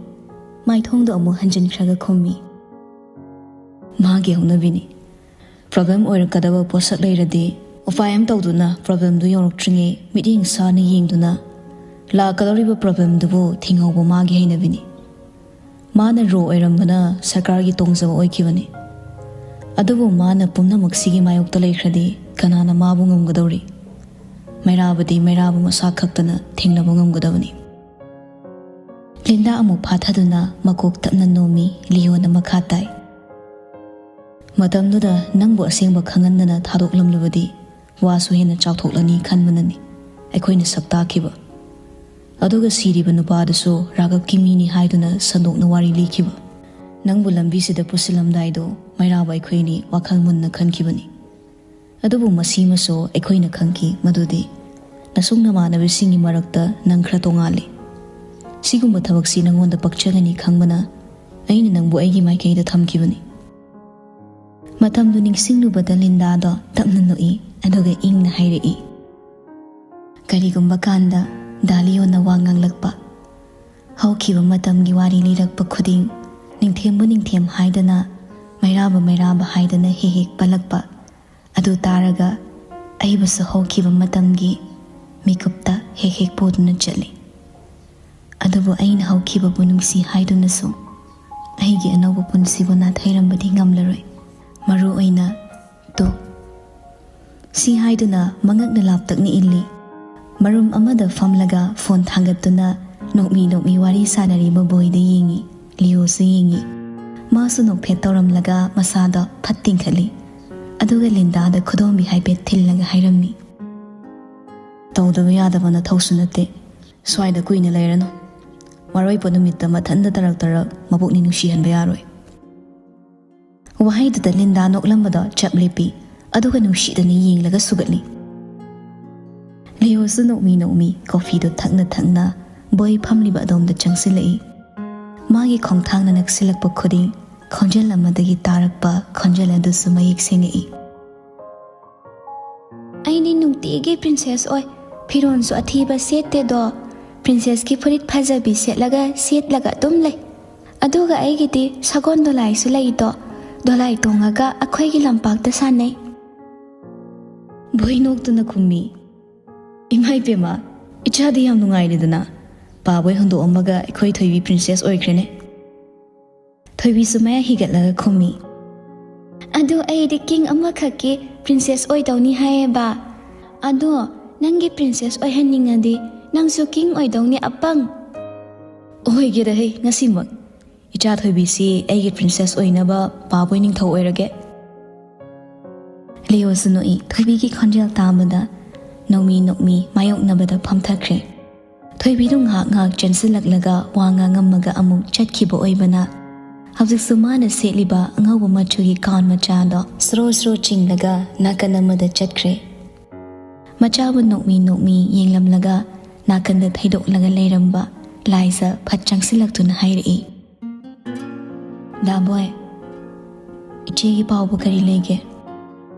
ꯃꯥꯏꯊꯣꯡꯗꯣ ꯑꯃꯨꯛ ꯍꯟꯖꯤꯟꯈ꯭ꯔꯒ ꯈꯨꯝꯃꯤ꯫ "ꯃꯥꯒꯤ ꯍꯧꯅꯕꯤꯅꯤ꯫ ꯄ꯭ꯔꯣꯕ꯭ꯂꯦꯝ ꯑꯣꯏꯔꯛꯀꯗꯕ ꯄꯣꯠꯁꯛ ꯂꯩꯔꯗꯤ ꯎꯄꯥꯏ ꯑꯃ ꯇꯧꯗꯨꯅ ꯄ꯭ꯔꯣꯕ꯭ꯂꯦꯝꯗꯨ ꯌꯧꯔꯛꯇ꯭ꯔꯤꯉꯩ ꯃꯤꯠꯌꯦꯡ ꯁꯥꯅ ꯌꯦꯡꯗꯨꯅ ꯂꯥꯛꯀꯗꯧꯔꯤꯕ ꯄ꯭ꯔꯣꯕ꯭ꯂꯦꯝꯗꯨꯕꯨ ꯊꯤꯡꯍꯧꯕ ꯃꯥꯒꯤ ꯍꯩꯅꯕꯤꯅꯤ꯫ ꯃꯥꯅ ꯔꯣ ꯑꯣꯏꯔꯝꯕꯅ ꯁꯔꯀꯥꯔꯒꯤ ꯇꯣꯡꯖꯕ ꯑꯣꯏꯈꯤꯕꯅꯤ꯫ ꯑꯗꯨꯕꯨ ꯃꯥꯅ ꯄꯨꯝꯅꯃꯛꯁꯤꯒꯤ ꯃꯥꯌꯣꯛꯇ ꯂꯩꯈ꯭ꯔꯗꯤ ꯀꯅꯥꯅ ꯃꯥꯕꯨ ꯉꯝꯒꯗꯧꯔꯤ? ꯃꯩꯔꯥꯕꯗꯤ ꯃꯩꯔꯥꯕ ꯃꯁꯥ ꯈꯛꯇꯅ ꯊꯦꯡꯅꯕ ꯉꯝꯒꯗꯕꯅꯤ꯫" ꯂꯤꯟꯗꯥ ꯑꯃꯨꯛ ꯐꯥꯊꯗꯨꯅ ꯃꯀꯣꯛ ꯇꯞꯅ ꯅꯣꯝꯃꯤ꯫ ꯂꯤꯌꯣꯅ ꯃꯈꯥ ꯇꯥꯏ꯫ "ꯃꯇꯝꯗꯨꯗ ꯅꯪꯕꯨ ꯑꯁꯦꯡꯕ ꯈꯪꯍꯟꯗꯅ ꯊꯥꯗꯣꯛꯂꯝꯂꯕꯗꯤ ꯋꯥꯁꯨ ꯍꯦꯟꯅ ꯆꯥꯎꯊꯣꯛꯂꯅꯤ ꯈꯟꯕꯅꯅꯤ ꯑꯩꯈꯣꯏꯅ ꯁꯛ ꯇꯥꯛꯈꯤꯕ꯫ ꯑꯗꯨꯒ ꯁꯤꯔꯤꯕ ꯅꯨꯄꯥꯗꯨꯁꯨ ꯔꯥꯒꯞꯀꯤ ꯃꯤꯅꯤ ꯍꯥꯏꯗꯨꯅ ꯁꯟꯗꯣꯛꯅ ꯋꯥꯔꯤ ꯂꯤꯈꯤꯕ꯫ ꯅꯪꯕꯨ ꯂꯝꯕꯤꯁꯤꯗ ꯄꯨꯁꯤꯜꯂꯝꯗꯥꯏꯗꯣ ꯃꯩꯔꯥꯕ ꯑꯩꯈꯣꯏꯅꯤ ꯋꯥꯈꯜ ꯃꯨꯟꯅ ꯈꯟꯈꯤꯕꯅꯤ꯫ ꯑꯗꯨꯕꯨ ꯃꯁꯤꯃꯁꯨ ꯑꯩꯈꯣꯏꯅ ꯈꯪꯈꯤ ꯃꯗꯨꯗꯤ ꯅꯁꯨꯡ ꯅꯃꯥꯟꯅꯕꯁꯤꯡꯒꯤ ꯃꯔꯛꯇ ꯅꯪ ꯈꯔ ꯇꯣꯉꯥꯜꯂꯤ꯫ ꯁꯤꯒꯨꯝꯕ ꯊꯕꯛꯁꯤ ꯅꯪꯉꯣꯟꯗ ꯄꯛꯆꯒꯅꯤ ꯈꯪꯕꯅ ꯑꯩꯅ ꯅꯪꯕꯨ ꯑꯩꯒꯤ ꯃꯥꯏꯀꯩꯗ ꯊꯝꯈꯤꯕꯅꯤ꯫" ꯃꯇꯝꯗꯨ ꯅꯤꯡꯁꯤꯡꯂꯨꯕꯗ ꯂꯤꯟꯗꯥꯗꯣ ꯇꯞꯅ ꯅꯣꯛꯏ, ꯑꯗꯨꯒ ꯏꯪꯅ ꯍꯥꯏꯔꯛꯏ꯫ ꯀꯔꯤꯒꯨꯝꯕ ꯀꯥꯟꯗ ꯗꯥ ꯂꯤꯌꯣꯅ ꯋꯥ ꯉꯥꯡꯂꯛꯄ, ꯍꯧꯈꯤꯕ ꯃꯇꯝꯒꯤ ꯋꯥꯔꯤ ꯂꯤꯔꯛꯄ ꯈꯨꯗꯤꯡ ꯅꯤꯡꯊꯦꯝꯕꯨ ꯅꯤꯡꯊꯦꯝ ꯍꯥꯏꯗꯅ, ꯃꯩꯔꯥꯕ ꯃꯩꯔꯥꯕ ꯍꯥꯏꯗꯅ ꯍꯦꯛ ꯍꯦꯛ ꯄꯜꯂꯛꯄ, ꯑꯗꯨ ꯇꯥꯔꯒ ꯑꯩꯕꯨꯁꯨ ꯍꯧꯈꯤꯕ ꯃꯇꯝꯒꯤ ꯃꯤꯀꯨꯞꯇ ꯍꯦꯛ ꯍꯦꯛ ꯄꯨꯗꯨꯅ ꯆꯠꯂꯤ꯫ ꯑꯗꯨꯕꯨ ꯑꯩꯅ ꯍꯧꯈꯤꯕꯕꯨ ꯅꯨꯡꯁꯤ ꯍꯥꯏꯗꯨꯅꯁꯨ ꯑꯩꯒꯤ ꯑꯅꯧꯕ ꯄꯨꯟꯁꯤꯕꯨ ꯅꯥꯊꯩꯔꯝꯕꯗꯤ ꯉꯝꯂꯔꯣꯏ꯫ ꯃꯔꯨ ꯑꯣꯏꯅ ꯇꯨ꯫ ꯁꯤ ꯍꯥꯏꯗꯨꯅ ꯃꯉꯛꯅ ꯂꯥꯞꯇꯛꯅ ꯏꯜꯂꯤ꯫ ꯃꯔꯨꯝ ꯑꯃꯗ ꯐꯝꯂꯒ ꯐꯣꯟ ꯊꯥꯡꯒꯠꯇꯨꯅ ꯅꯣꯛꯃꯤ ꯅꯣꯛꯃꯤ ꯋꯥꯔꯤ ꯁꯥꯟꯅꯔꯤꯕ ꯕꯣꯏꯗ ꯌꯦꯡꯉꯤ꯫ ꯂꯤꯌꯣꯁꯨ ꯌꯦꯡꯉꯤ꯫ ꯃꯥꯁꯨ ꯅꯣꯛꯐꯦꯠ ꯇꯧꯔꯝꯂꯒ ꯃꯁꯥꯗꯣ ꯐꯠ ꯇꯤꯡꯈꯠꯂꯤ꯫ ꯑꯗꯨꯒ ꯂꯤꯟꯗꯥꯗ ꯈꯨꯗꯣꯝꯕꯤ ꯍꯥꯏꯐꯦꯠ ꯊꯤꯜꯂꯒ ꯍꯥꯏꯔꯝꯃꯤ, "ꯇꯧꯗꯕ ꯌꯥꯗꯕ ꯅꯊꯧꯁꯨ ꯅꯠꯇꯦ꯫ ꯁ꯭ꯋꯥꯏꯗ ꯀꯨꯏꯅ ꯂꯩꯔꯅꯨ꯫ ꯃꯔꯣꯏꯕ ꯅꯨꯃꯤꯠꯇ ꯃꯊꯟꯇ ꯇꯔꯛ ꯇꯔꯛ ꯃꯕꯨꯛꯅꯤ ꯅꯨꯡꯁꯤꯍꯟꯕ ꯌꯥꯔꯣꯏ"꯫ ꯋꯥꯍꯩꯗꯨꯗ ꯂꯤꯟꯗꯥ ꯅꯣꯛꯂꯝꯕꯗꯣ ꯆꯞ ꯂꯦꯞꯄꯤ, ꯑꯗꯨꯒ ꯅꯨꯡꯁꯤꯗꯅ ꯌꯦꯡꯂꯒ ꯁꯨꯒꯠꯂꯤ꯫ ꯂꯤꯌꯣꯁꯨ ꯅꯣꯛꯃꯤ ꯅꯣꯛꯃꯤ ꯀꯣꯐꯤꯗꯨ ꯊꯛꯅ ꯊꯛꯅ ꯕꯣꯏ ꯐꯝꯂꯤꯕ ꯑꯗꯣꯝꯗ ꯆꯪꯁꯤꯜꯂꯛꯏ꯫ ꯃꯥꯒꯤ ꯈꯣꯡꯊꯥꯡꯅ ꯅꯛꯁꯤꯜꯂꯛꯄ ꯈꯨꯗꯤꯡ ꯈꯣꯟꯖꯦꯜ ꯑꯃꯗꯒꯤ ꯇꯥꯔꯛꯄ ꯈꯣꯟꯖꯦꯜ ꯑꯗꯨꯁꯨ ꯃꯌꯦꯛ ꯁꯦꯡꯉꯛꯏ꯫ "ꯑꯩꯗꯤ ꯅꯨꯡꯇꯤꯒꯤ ꯄ꯭ꯔꯤꯟꯁꯦꯁ ꯑꯣꯏ꯫ ꯐꯤꯔꯣꯜꯁꯨ ꯑꯊꯤꯕ ꯁꯦꯠꯇꯦꯗꯣ꯫ ꯄ꯭ꯔꯤꯟꯁꯦꯁꯀꯤ ꯐꯨꯔꯤꯠ ꯐꯖꯕꯤ ꯁꯦꯠꯂꯒ ꯁꯦꯠꯂꯒ ꯑꯗꯨꯝ ꯂꯩ꯫ ꯑꯗꯨꯒ ꯑꯩꯒꯤꯗꯤ ꯁꯒꯣꯜ ꯗꯣꯂꯥꯏꯁꯨ ꯂꯩꯗꯣ꯫ ꯗꯣꯂꯥꯏ ꯇꯣꯡꯉꯒ ꯑꯩꯈꯣꯏꯒꯤ ꯂꯝꯄꯥꯛꯇ ꯁꯥꯟꯅꯩ"꯫ ꯕꯣꯏ ꯅꯣꯛꯇꯨꯅ ꯈꯨꯝꯃꯤ, "ꯏꯃꯥ ꯏꯕꯦꯝꯃ, ꯏꯆꯥꯗꯤ ꯌꯥꯝ ꯅꯨꯡꯉꯥꯏꯔꯦꯗꯅ꯫ ꯄꯥꯕꯣꯏ ꯍꯨꯟꯗꯣꯛꯑꯝꯃꯒ ꯑꯩꯈꯣꯏ ꯊꯣꯏꯕꯤ ꯄ꯭ꯔꯤꯟꯁꯦꯁ ꯑꯣꯏꯈ꯭ꯔꯦꯅꯦ"꯫ ꯊꯣꯏꯕꯤꯁꯨ ꯃꯌꯥ ꯍꯤꯒꯠꯂꯒ ꯈꯨꯝꯃꯤ, "ꯑꯗꯨ ꯑꯩꯗꯤ ꯀꯤꯡ ꯑꯃꯈꯛꯀꯤ ꯄ꯭ꯔꯤꯟꯁꯦꯁ ꯑꯣꯏꯗꯧꯅꯤ ꯍꯥꯏꯌꯦꯕ꯫ ꯑꯗꯣ ꯅꯪꯒꯤ ꯄ꯭ꯔꯤꯟꯁꯦꯁ ꯑꯣꯏꯍꯟꯅꯤꯡꯉꯗꯤ ꯅꯪꯁꯨ ꯀꯤꯡ ꯑꯣꯏꯗꯧꯅꯤ, ꯑꯄꯪ"꯫ "ꯑꯣꯏꯒꯦꯗ ꯍꯦ, ꯉꯁꯤꯃꯛ꯫ ꯏꯆꯥ ꯊꯣꯏꯕꯤꯁꯤ ꯑꯩꯒꯤ ꯄ꯭ꯔꯤꯟꯁꯦꯁ ꯑꯣꯏꯅꯕ ꯄꯥꯕꯣꯏ ꯅꯤꯡꯊꯧ ꯑꯣꯏꯔꯒꯦ"꯫ ꯂꯤꯌꯣꯁꯨ ꯅꯣꯛꯏ꯫ ꯊꯣꯏꯕꯤꯒꯤ ꯈꯣꯟꯖꯦꯜ ꯇꯥꯕꯗ ꯅꯣꯡꯃꯤ ꯅꯣꯛꯃꯤ ꯃꯥꯌꯣꯛꯅꯕꯗ ꯐꯝꯊꯈ꯭ꯔꯦ꯫ ꯊꯣꯏꯕꯤꯗꯨ ꯉꯥꯏꯍꯥꯛ ꯉꯥꯏꯍꯥꯛ ꯆꯦꯟꯁꯤꯜꯂꯛꯂꯒ ꯋꯥ ꯉꯥꯡꯉꯝꯃꯒ ꯑꯃꯨꯛ ꯆꯠꯈꯤꯕ ꯑꯣꯏꯕꯅ, ꯍꯧꯖꯤꯛꯁꯨ ꯃꯥꯅ ꯁꯦꯠꯂꯤꯕ ꯑꯉꯧꯕ ꯃꯆꯨꯒꯤ gown ꯃꯆꯥꯗꯣ ꯁ꯭ꯔꯣ ꯁ꯭ꯔꯣ ꯆꯤꯡꯂꯒ ꯅꯥꯀꯟ ꯑꯃꯗ ꯆꯠꯈ꯭ꯔꯦ꯫ ꯃꯆꯥꯕꯨ ꯅꯣꯛꯃꯤ ꯅꯣꯛꯃꯤ ꯌꯦꯡꯂꯝꯂꯒ ꯅꯥꯀꯟꯗ ꯊꯩꯗꯣꯛꯂꯒ ꯂꯩꯔꯝꯕ ꯂꯥꯏꯖ ꯐꯠ ꯆꯪꯁꯤꯜꯂꯛꯇꯨꯅ ꯍꯥꯏꯔꯛꯏ, "ꯗꯥꯕꯣꯏ, ꯏꯆꯦꯒꯤ ꯄꯥꯎꯕꯨ ꯀꯔꯤ ꯂꯩꯒꯦ?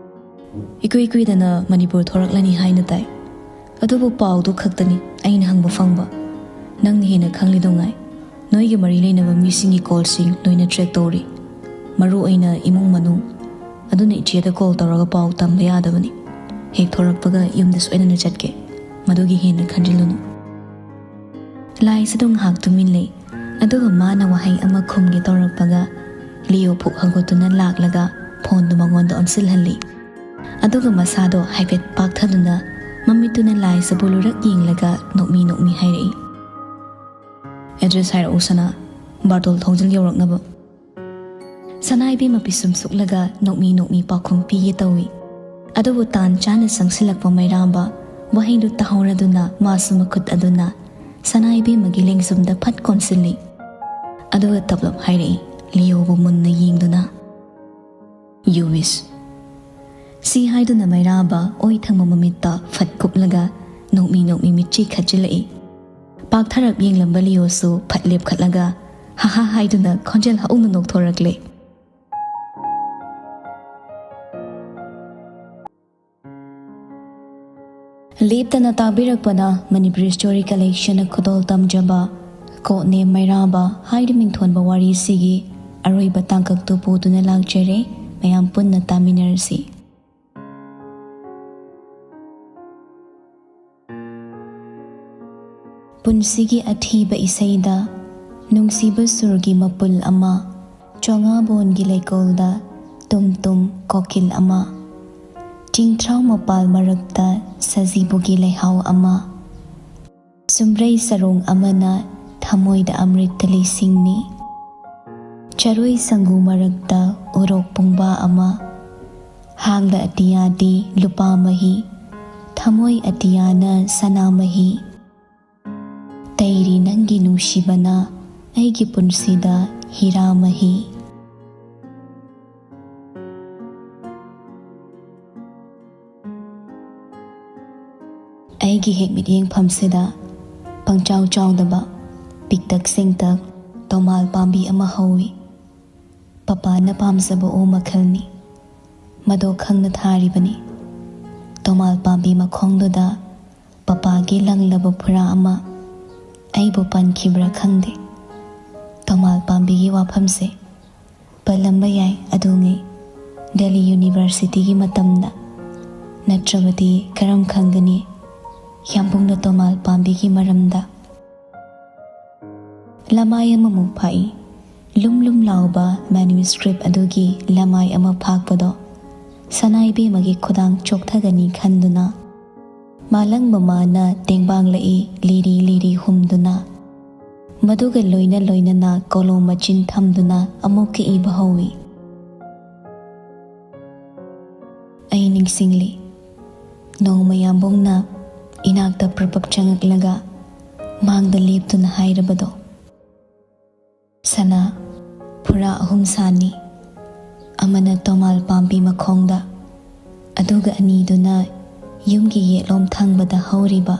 ꯏꯀꯨꯏ ꯀꯨꯏꯗꯅ ꯃꯅꯤꯄꯨꯔ ꯊꯣꯔꯛꯂꯅꯤ ꯍꯥꯏꯅ ꯇꯥꯏ꯫ ꯑꯗꯨꯕꯨ ꯄꯥꯎꯗꯨ ꯈꯛꯇꯅꯤ ꯑꯩꯅ ꯍꯪꯕ ꯐꯪꯕ꯫ ꯅꯪꯅ ꯍꯦꯟꯅ ꯈꯪꯂꯤꯗꯧꯉꯥꯏ꯫ ꯅꯣꯏꯒ ꯃꯔꯤ ꯂꯩꯅꯕ ꯃꯤꯁꯤꯡꯒꯤ callꯁꯤꯡ ꯂꯣꯏꯅ track ꯇꯧꯔꯤ, ꯃꯔꯨ ꯑꯣꯏꯅ ꯏꯃꯨꯡ ꯃꯅꯨꯡ꯫ ꯑꯗꯨꯅ ꯏꯆꯦꯗ call ꯇꯧꯔꯒ ꯄꯥꯎ ꯇꯝꯕ ꯌꯥꯗꯕꯅꯤ꯫ ꯍꯦꯛ ꯊꯣꯔꯛꯄꯒ ꯌꯨꯝꯗ ꯁꯣꯏꯗꯅ ꯆꯠꯀꯦ, ꯃꯗꯨꯒꯤ ꯍꯦꯟꯅ ꯈꯟꯖꯤꯜꯂꯨꯅꯨ"꯫ ꯂꯥꯏꯁꯤꯗꯨ ꯉꯥꯏꯍꯥꯛ ꯇꯨꯃꯤꯟ ꯂꯩ, ꯑꯗꯨꯒ ꯃꯥꯅ ꯋꯥꯍꯩ ꯑꯃ ꯈꯨꯝꯒꯦ ꯇꯧꯔꯛꯄꯒ ꯂꯤꯌꯣ ꯐꯨꯛ ꯍꯧꯒꯠꯇꯨꯅ ꯂꯥꯛꯂꯒ phoneꯗꯨ ꯃꯉꯣꯟꯗ ꯑꯣꯟꯁꯤꯜꯍꯜꯂꯤ꯫ ꯑꯗꯨꯒ ꯃꯁꯥꯗꯣ ꯍꯥꯏꯐꯦꯠ ꯄꯥꯛꯊꯗꯨꯅ ꯃꯃꯤꯠꯇꯨꯅ ꯂꯥꯏꯁꯤꯕꯨ ꯂꯨꯔꯛ ꯌꯦꯡꯂꯒ ꯅꯣꯛꯃꯤ ꯅꯣꯛꯃꯤ ꯍꯥꯏꯔꯛꯏ, "Address ꯍꯥꯏꯔꯛꯎ ꯁꯅꯥ, ꯕꯥꯔꯇꯣꯜ ꯊꯣꯡꯖꯤꯜ ꯌꯧꯔꯛꯅꯕ"꯫ ꯁꯅꯥ ꯏꯕꯦꯝꯃ ꯄꯤꯁꯨꯝ ꯁꯨꯛꯂꯒ ꯅꯣꯛꯃꯤ ꯅꯣꯛꯃꯤ ꯄꯥꯎꯈꯨꯝ ꯄꯤꯒꯦ ꯇꯧꯏ꯫ ꯑꯗꯨꯕꯨ ꯇꯥꯟ ꯆꯥꯅ ꯆꯪꯁꯤꯜꯂꯛꯄ ꯃꯩꯔꯥꯕ ꯋꯥꯍꯩꯗꯨ ꯇꯥꯍꯧꯔꯗꯨꯅ ꯃꯥꯁꯨ ꯃꯈꯨꯠ ꯑꯗꯨꯅ ꯁꯅꯥ ꯏꯕꯦꯝꯃꯒꯤ ꯂꯦꯡꯖꯨꯝꯗ ꯐꯠ ꯀꯣꯟꯁꯤꯜꯂꯤ꯫ ꯑꯗꯨꯒ ꯇꯞꯂꯞ ꯍꯥꯏꯔꯛꯏ, ꯂꯤꯌꯣꯕꯨ ꯃꯨꯟꯅ ꯌꯦꯡꯗꯨꯅ, "You wish." ꯁꯤ ꯍꯥꯏꯗꯨꯅ ꯃꯩꯔꯥꯕ ꯑꯣꯏ ꯊꯪꯕ ꯃꯃꯤꯠꯇ ꯐꯠ ꯀꯨꯞꯂꯒ ꯅꯣꯛꯃꯤ ꯅꯣꯛꯃꯤ ꯃꯤꯠꯆꯤ ꯈꯠꯆꯤꯜꯂꯛꯏ꯫ ꯄꯥꯛꯊꯔꯞ ꯌꯦꯡꯂꯝꯕ ꯂꯤꯌꯣꯁꯨ ꯐꯠ ꯂꯦꯞꯈꯠꯂꯒ "ꯍꯥ ꯍꯥ" ꯍꯥꯏꯗꯨꯅ ꯈꯣꯟꯖꯦꯜ ꯍꯧꯅ ꯅꯣꯛꯊꯣꯔꯛꯂꯦ꯫ ꯂꯦꯞꯇꯅ ꯇꯥꯕꯤꯔꯛꯄꯅ ꯃꯅꯤꯄꯨꯔꯤ ꯁ꯭ꯇꯣꯔꯤ ꯀꯂꯦꯛꯁꯟꯅ ꯈꯨꯗꯣꯜ ꯇꯝꯖꯕ ꯀꯣꯛꯅꯦꯝ ꯃꯩꯔꯥꯕ ꯍꯥꯏꯔꯤꯕ ꯃꯤꯡꯊꯣꯟꯕ ꯋꯥꯔꯤꯁꯤꯒꯤ ꯑꯔꯣꯏꯕ ꯇꯥꯡꯀꯛꯇꯨ ꯄꯨꯗꯨꯅ ꯂꯥꯛꯆꯔꯦ꯫ ꯃꯌꯥꯝ ꯄꯨꯟꯅ ꯇꯥꯃꯤꯟꯅꯔꯁꯤ꯫ ꯄꯨꯟꯁꯤꯒꯤ ꯑꯊꯤꯕ ꯏꯁꯩꯗ ꯅꯨꯡꯁꯤꯕ ꯁꯨꯔꯒꯤ ꯃꯄꯨꯜ ꯑꯃ, ꯆꯣꯉꯥꯕꯣꯟꯒꯤ ꯂꯩꯀꯣꯜꯗ ꯇꯨꯝ ꯇꯨꯝ ꯀꯣꯀꯤꯜ ꯑꯃ, ꯆꯤꯡꯊ꯭ꯔꯥꯎ ꯃꯄꯥꯜ ꯃꯔꯛꯇ ꯁꯖꯤꯕꯨꯒꯤ ꯂꯩꯍꯥꯎ ꯑꯃ, ꯆꯨꯝꯕ꯭ꯔꯩ ꯆꯔꯣꯡ ꯑꯃꯅ ꯊꯃꯣꯏꯗ ꯑꯃ꯭ꯔꯤꯠꯇ ꯂꯩꯁꯤꯡꯅꯤ꯫ ꯆꯔꯣꯏ ꯁꯪꯒꯨ ꯃꯔꯛꯇ ꯎꯔꯣꯛ ꯄꯨꯡꯕꯥ ꯑꯃ, ꯍꯥꯡꯗ ꯑꯇꯤꯌꯥꯗꯤ ꯂꯨꯄꯥ ꯃꯍꯤ, ꯊꯃꯣꯏ ꯑꯇꯤꯌꯥꯅ ꯁꯅꯥ ꯃꯍꯤ꯫ ꯇꯩꯔꯤ ꯅꯪꯒꯤ ꯅꯨꯡꯁꯤꯕꯅ ꯑꯩꯒꯤ ꯄꯨꯟꯁꯤꯗ ꯍꯤꯔꯥ ꯃꯍꯤ꯫ ꯑꯩꯒꯤ ꯍꯦꯛ ꯃꯤꯠꯌꯦꯡꯐꯝꯁꯤꯗ ꯄꯪꯆꯥꯎ ꯆꯥꯎꯗꯕ ꯄꯤꯛꯇꯛ ꯆꯦꯡꯇꯛ ꯇꯣꯃꯥꯜ ꯄꯥꯝꯕꯤ ꯑꯃ ꯍꯧꯏ꯫ ꯄꯄꯥꯅ ꯄꯥꯝꯖꯕ ꯎ ꯃꯈꯜꯅꯤ꯫ ꯃꯗꯣ ꯈꯪꯅ ꯊꯥꯔꯤꯕꯅꯤ꯫ ꯇꯣꯃꯥꯜ ꯄꯥꯝꯕꯤ ꯃꯈꯣꯡꯗꯨꯗ ꯄꯄꯥꯒꯤ ꯂꯪꯂꯕ ꯐꯨꯔꯥ ꯑꯃ꯫ ꯑꯩꯕꯨ ꯄꯟꯈꯤꯕ꯭ꯔꯥ ꯈꯪꯗꯦ꯫ ꯇꯣꯃꯥꯜ ꯄꯥꯝꯕꯤꯒꯤ ꯋꯥꯐꯝꯁꯦ ꯄꯜꯂꯝꯕ ꯌꯥꯏ, ꯑꯗꯨꯉꯩ ꯗꯦꯜꯂꯤ ꯌꯨꯅꯤꯚꯔꯁꯤꯇꯤꯒꯤ ꯃꯇꯝꯗ꯫ ꯅꯠꯇ꯭ꯔꯕꯗꯤ ꯀꯔꯝ ꯈꯪꯒꯅꯤ ꯌꯥꯝꯕꯨꯡꯅ ꯇꯣꯃꯥꯜ ꯄꯥꯝꯕꯤꯒꯤ ꯃꯔꯝꯗ? ꯂꯃꯥꯏ ꯑꯃꯃꯨꯛ ꯐꯥꯛꯏ꯫ ꯂꯨꯝ ꯂꯨꯝ ꯂꯥꯎꯕ ꯃꯦꯅꯨꯁꯀ꯭ꯔꯤꯞ ꯑꯗꯨꯒꯤ ꯂꯃꯥꯏ ꯑꯃ ꯐꯥꯛꯄꯗꯣ ꯁꯅꯥ ꯏꯕꯦꯝꯃꯒꯤ ꯈꯨꯗꯥꯡ ꯆꯣꯛꯊꯒꯅꯤ ꯈꯟꯗꯨꯅ ꯃꯥꯂꯪ ꯃꯃꯥꯅ ꯇꯦꯡꯕꯥꯡꯂꯛꯏ ꯂꯤꯔꯤ ꯂꯤꯔꯤ ꯍꯨꯝꯗꯨꯅ꯫ ꯃꯗꯨꯒ ꯂꯣꯏꯅ ꯂꯣꯏꯅꯅ ꯀꯣꯂꯣꯝ ꯃꯆꯤꯟ ꯊꯝꯗꯨꯅ ꯑꯃꯨꯛꯀ ꯏꯕ ꯍꯧꯏ꯫ ꯅꯤꯡꯁꯤꯡꯂꯤ꯫ ꯅꯣꯡꯃ ꯌꯥꯝꯕꯨꯡꯅ ꯏꯅꯥꯛꯇ ꯄ꯭ꯔꯞ ꯄ꯭ꯔꯞ ꯆꯪꯉꯛꯂꯒ ꯃꯥꯡꯗ ꯂꯦꯞꯇꯨꯅ ꯍꯥꯏꯔꯕꯗꯣ, "ꯁꯅꯥ, ꯐꯨꯔꯥ ꯑꯍꯨꯝ ꯁꯥꯅꯤ꯫ ꯑꯃꯅ ꯇꯣꯃꯥꯜ ꯄꯥꯝꯕꯤ ꯃꯈꯣꯡꯗ, ꯑꯗꯨꯒ ꯑꯅꯤꯗꯨꯅ ꯌꯨꯝꯒꯤ ꯌꯦꯠꯂꯣꯝ ꯊꯪꯕꯗ ꯍꯧꯔꯤꯕ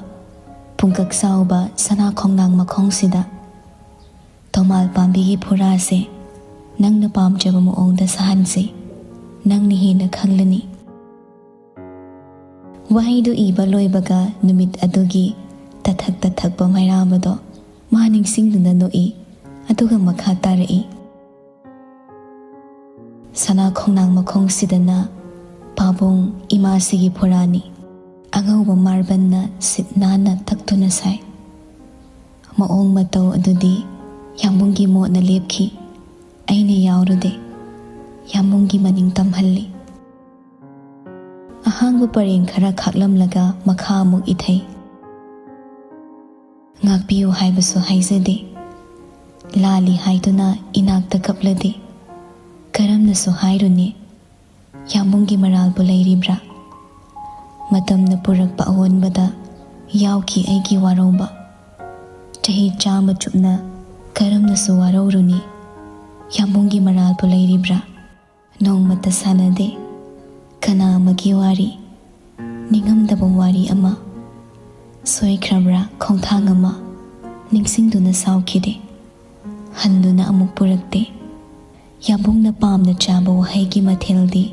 ꯄꯨꯡꯀꯛ ꯆꯥꯎꯕ ꯁꯅꯥ ꯈꯣꯡꯅꯥꯡ ꯃꯈꯣꯡꯁꯤꯗ꯫ ꯇꯣꯃꯥꯜ ꯄꯥꯝꯕꯤꯒꯤ ꯐꯨꯔꯥꯁꯦ ꯅꯪꯅ ꯄꯥꯝꯖꯕ ꯃꯑꯣꯡꯗ ꯁꯥꯍꯟꯁꯤ꯫ ꯅꯪꯅ ꯍꯦꯟꯅ ꯈꯪꯂꯅꯤ꯫" ꯋꯥꯍꯩꯗꯨ ꯏꯕ ꯂꯣꯏꯕꯒ ꯅꯨꯃꯤꯠ ꯑꯗꯨꯒꯤ ꯇꯊꯛ ꯇꯊꯛꯄ ꯃꯩꯔꯥꯕꯗꯣ ꯃꯥ ꯅꯤꯡꯁꯤꯡꯗꯨꯅ ꯅꯣꯛꯏ, ꯑꯗꯨꯒ ꯃꯈꯥ ꯇꯥꯔꯛꯏ꯫ ꯁꯅꯥ ꯈꯣꯡꯅꯥꯡ ꯃꯈꯣꯡꯁꯤꯗꯅ ꯄꯥꯕꯨꯡ ꯏꯃꯥꯁꯤꯒꯤ ꯐꯨꯔꯥꯅꯤ꯫ ꯑꯉꯧꯕ ꯃꯥꯔꯕꯜꯅ ꯁꯤꯠ ꯅꯥꯟꯅ ꯇꯛꯇꯨꯅ ꯁꯥꯏ꯫ ꯃꯑꯣꯡ ꯃꯇꯧ ꯑꯗꯨꯗꯤ ꯌꯥꯝꯕꯨꯡꯒꯤ ꯃꯣꯠꯅ ꯂꯦꯞꯈꯤ꯫ ꯑꯩꯅ ꯌꯥꯎꯔꯨꯗꯦ꯫ ꯌꯥꯝꯕꯨꯡꯒꯤ ꯃꯅꯤꯡ ꯇꯝꯍꯜꯂꯤ꯫ ꯑꯍꯥꯡꯕ ꯄꯔꯦꯡ ꯈꯔ ꯈꯥꯛꯂꯝꯂꯒ ꯃꯈꯥ ꯑꯃꯨꯛ ꯏꯊꯩ꯫ ꯉꯥꯛꯄꯤꯌꯨ ꯍꯥꯏꯕꯁꯨ ꯍꯥꯏꯖꯗꯦ꯫ ꯂꯥꯜꯂꯤ ꯍꯥꯏꯗꯨꯅ ꯏꯅꯥꯛꯇ ꯀꯞꯂꯗꯦ꯫ ꯀꯔꯝꯅꯁꯨ ꯍꯥꯏꯔꯨꯅꯤ꯫ ꯌꯥꯝꯕꯨꯡꯒꯤ ꯃꯔꯥꯜꯕꯨ ꯂꯩꯔꯤꯕ꯭ꯔꯥ? ꯃꯇꯝꯅ ꯄꯨꯔꯛꯄ ꯑꯑꯣꯟꯕꯗ ꯌꯥꯎꯈꯤ ꯑꯩꯒꯤ ꯋꯥꯔꯧꯕ꯫ ꯆꯍꯤ ꯆꯥꯝꯃ ꯆꯨꯞꯅ ꯀꯔꯝꯅꯁꯨ ꯋꯥꯔꯧꯔꯨꯅꯤ꯫ ꯌꯥꯝꯕꯨꯡꯒꯤ ꯃꯔꯥꯜꯕꯨ ꯂꯩꯔꯤꯕ꯭ꯔꯥ? ꯅꯣꯡꯃꯇ ꯁꯥꯟꯅꯗꯦ꯫ ꯀꯅꯥ ꯑꯃꯒꯤ ꯋꯥꯔꯤ, ꯅꯤꯡꯉꯝꯗꯕ ꯋꯥꯔꯤ ꯑꯃ, ꯁꯣꯏꯈ꯭ꯔꯕ꯭ꯔꯥ ꯈꯣꯡꯊꯥꯡ ꯑꯃ, ꯅꯤꯡꯁꯤꯡꯗꯨꯅ ꯁꯥꯎꯈꯤꯗꯦ꯫ ꯍꯟꯗꯨꯅ ꯑꯃꯨꯛ ꯄꯨꯔꯛꯇꯦ꯫ ꯌꯥꯝꯕꯨꯡꯅ ꯄꯥꯝꯅ ꯆꯥꯕ ꯋꯥꯍꯩꯒꯤ ꯃꯊꯦꯜꯗꯤ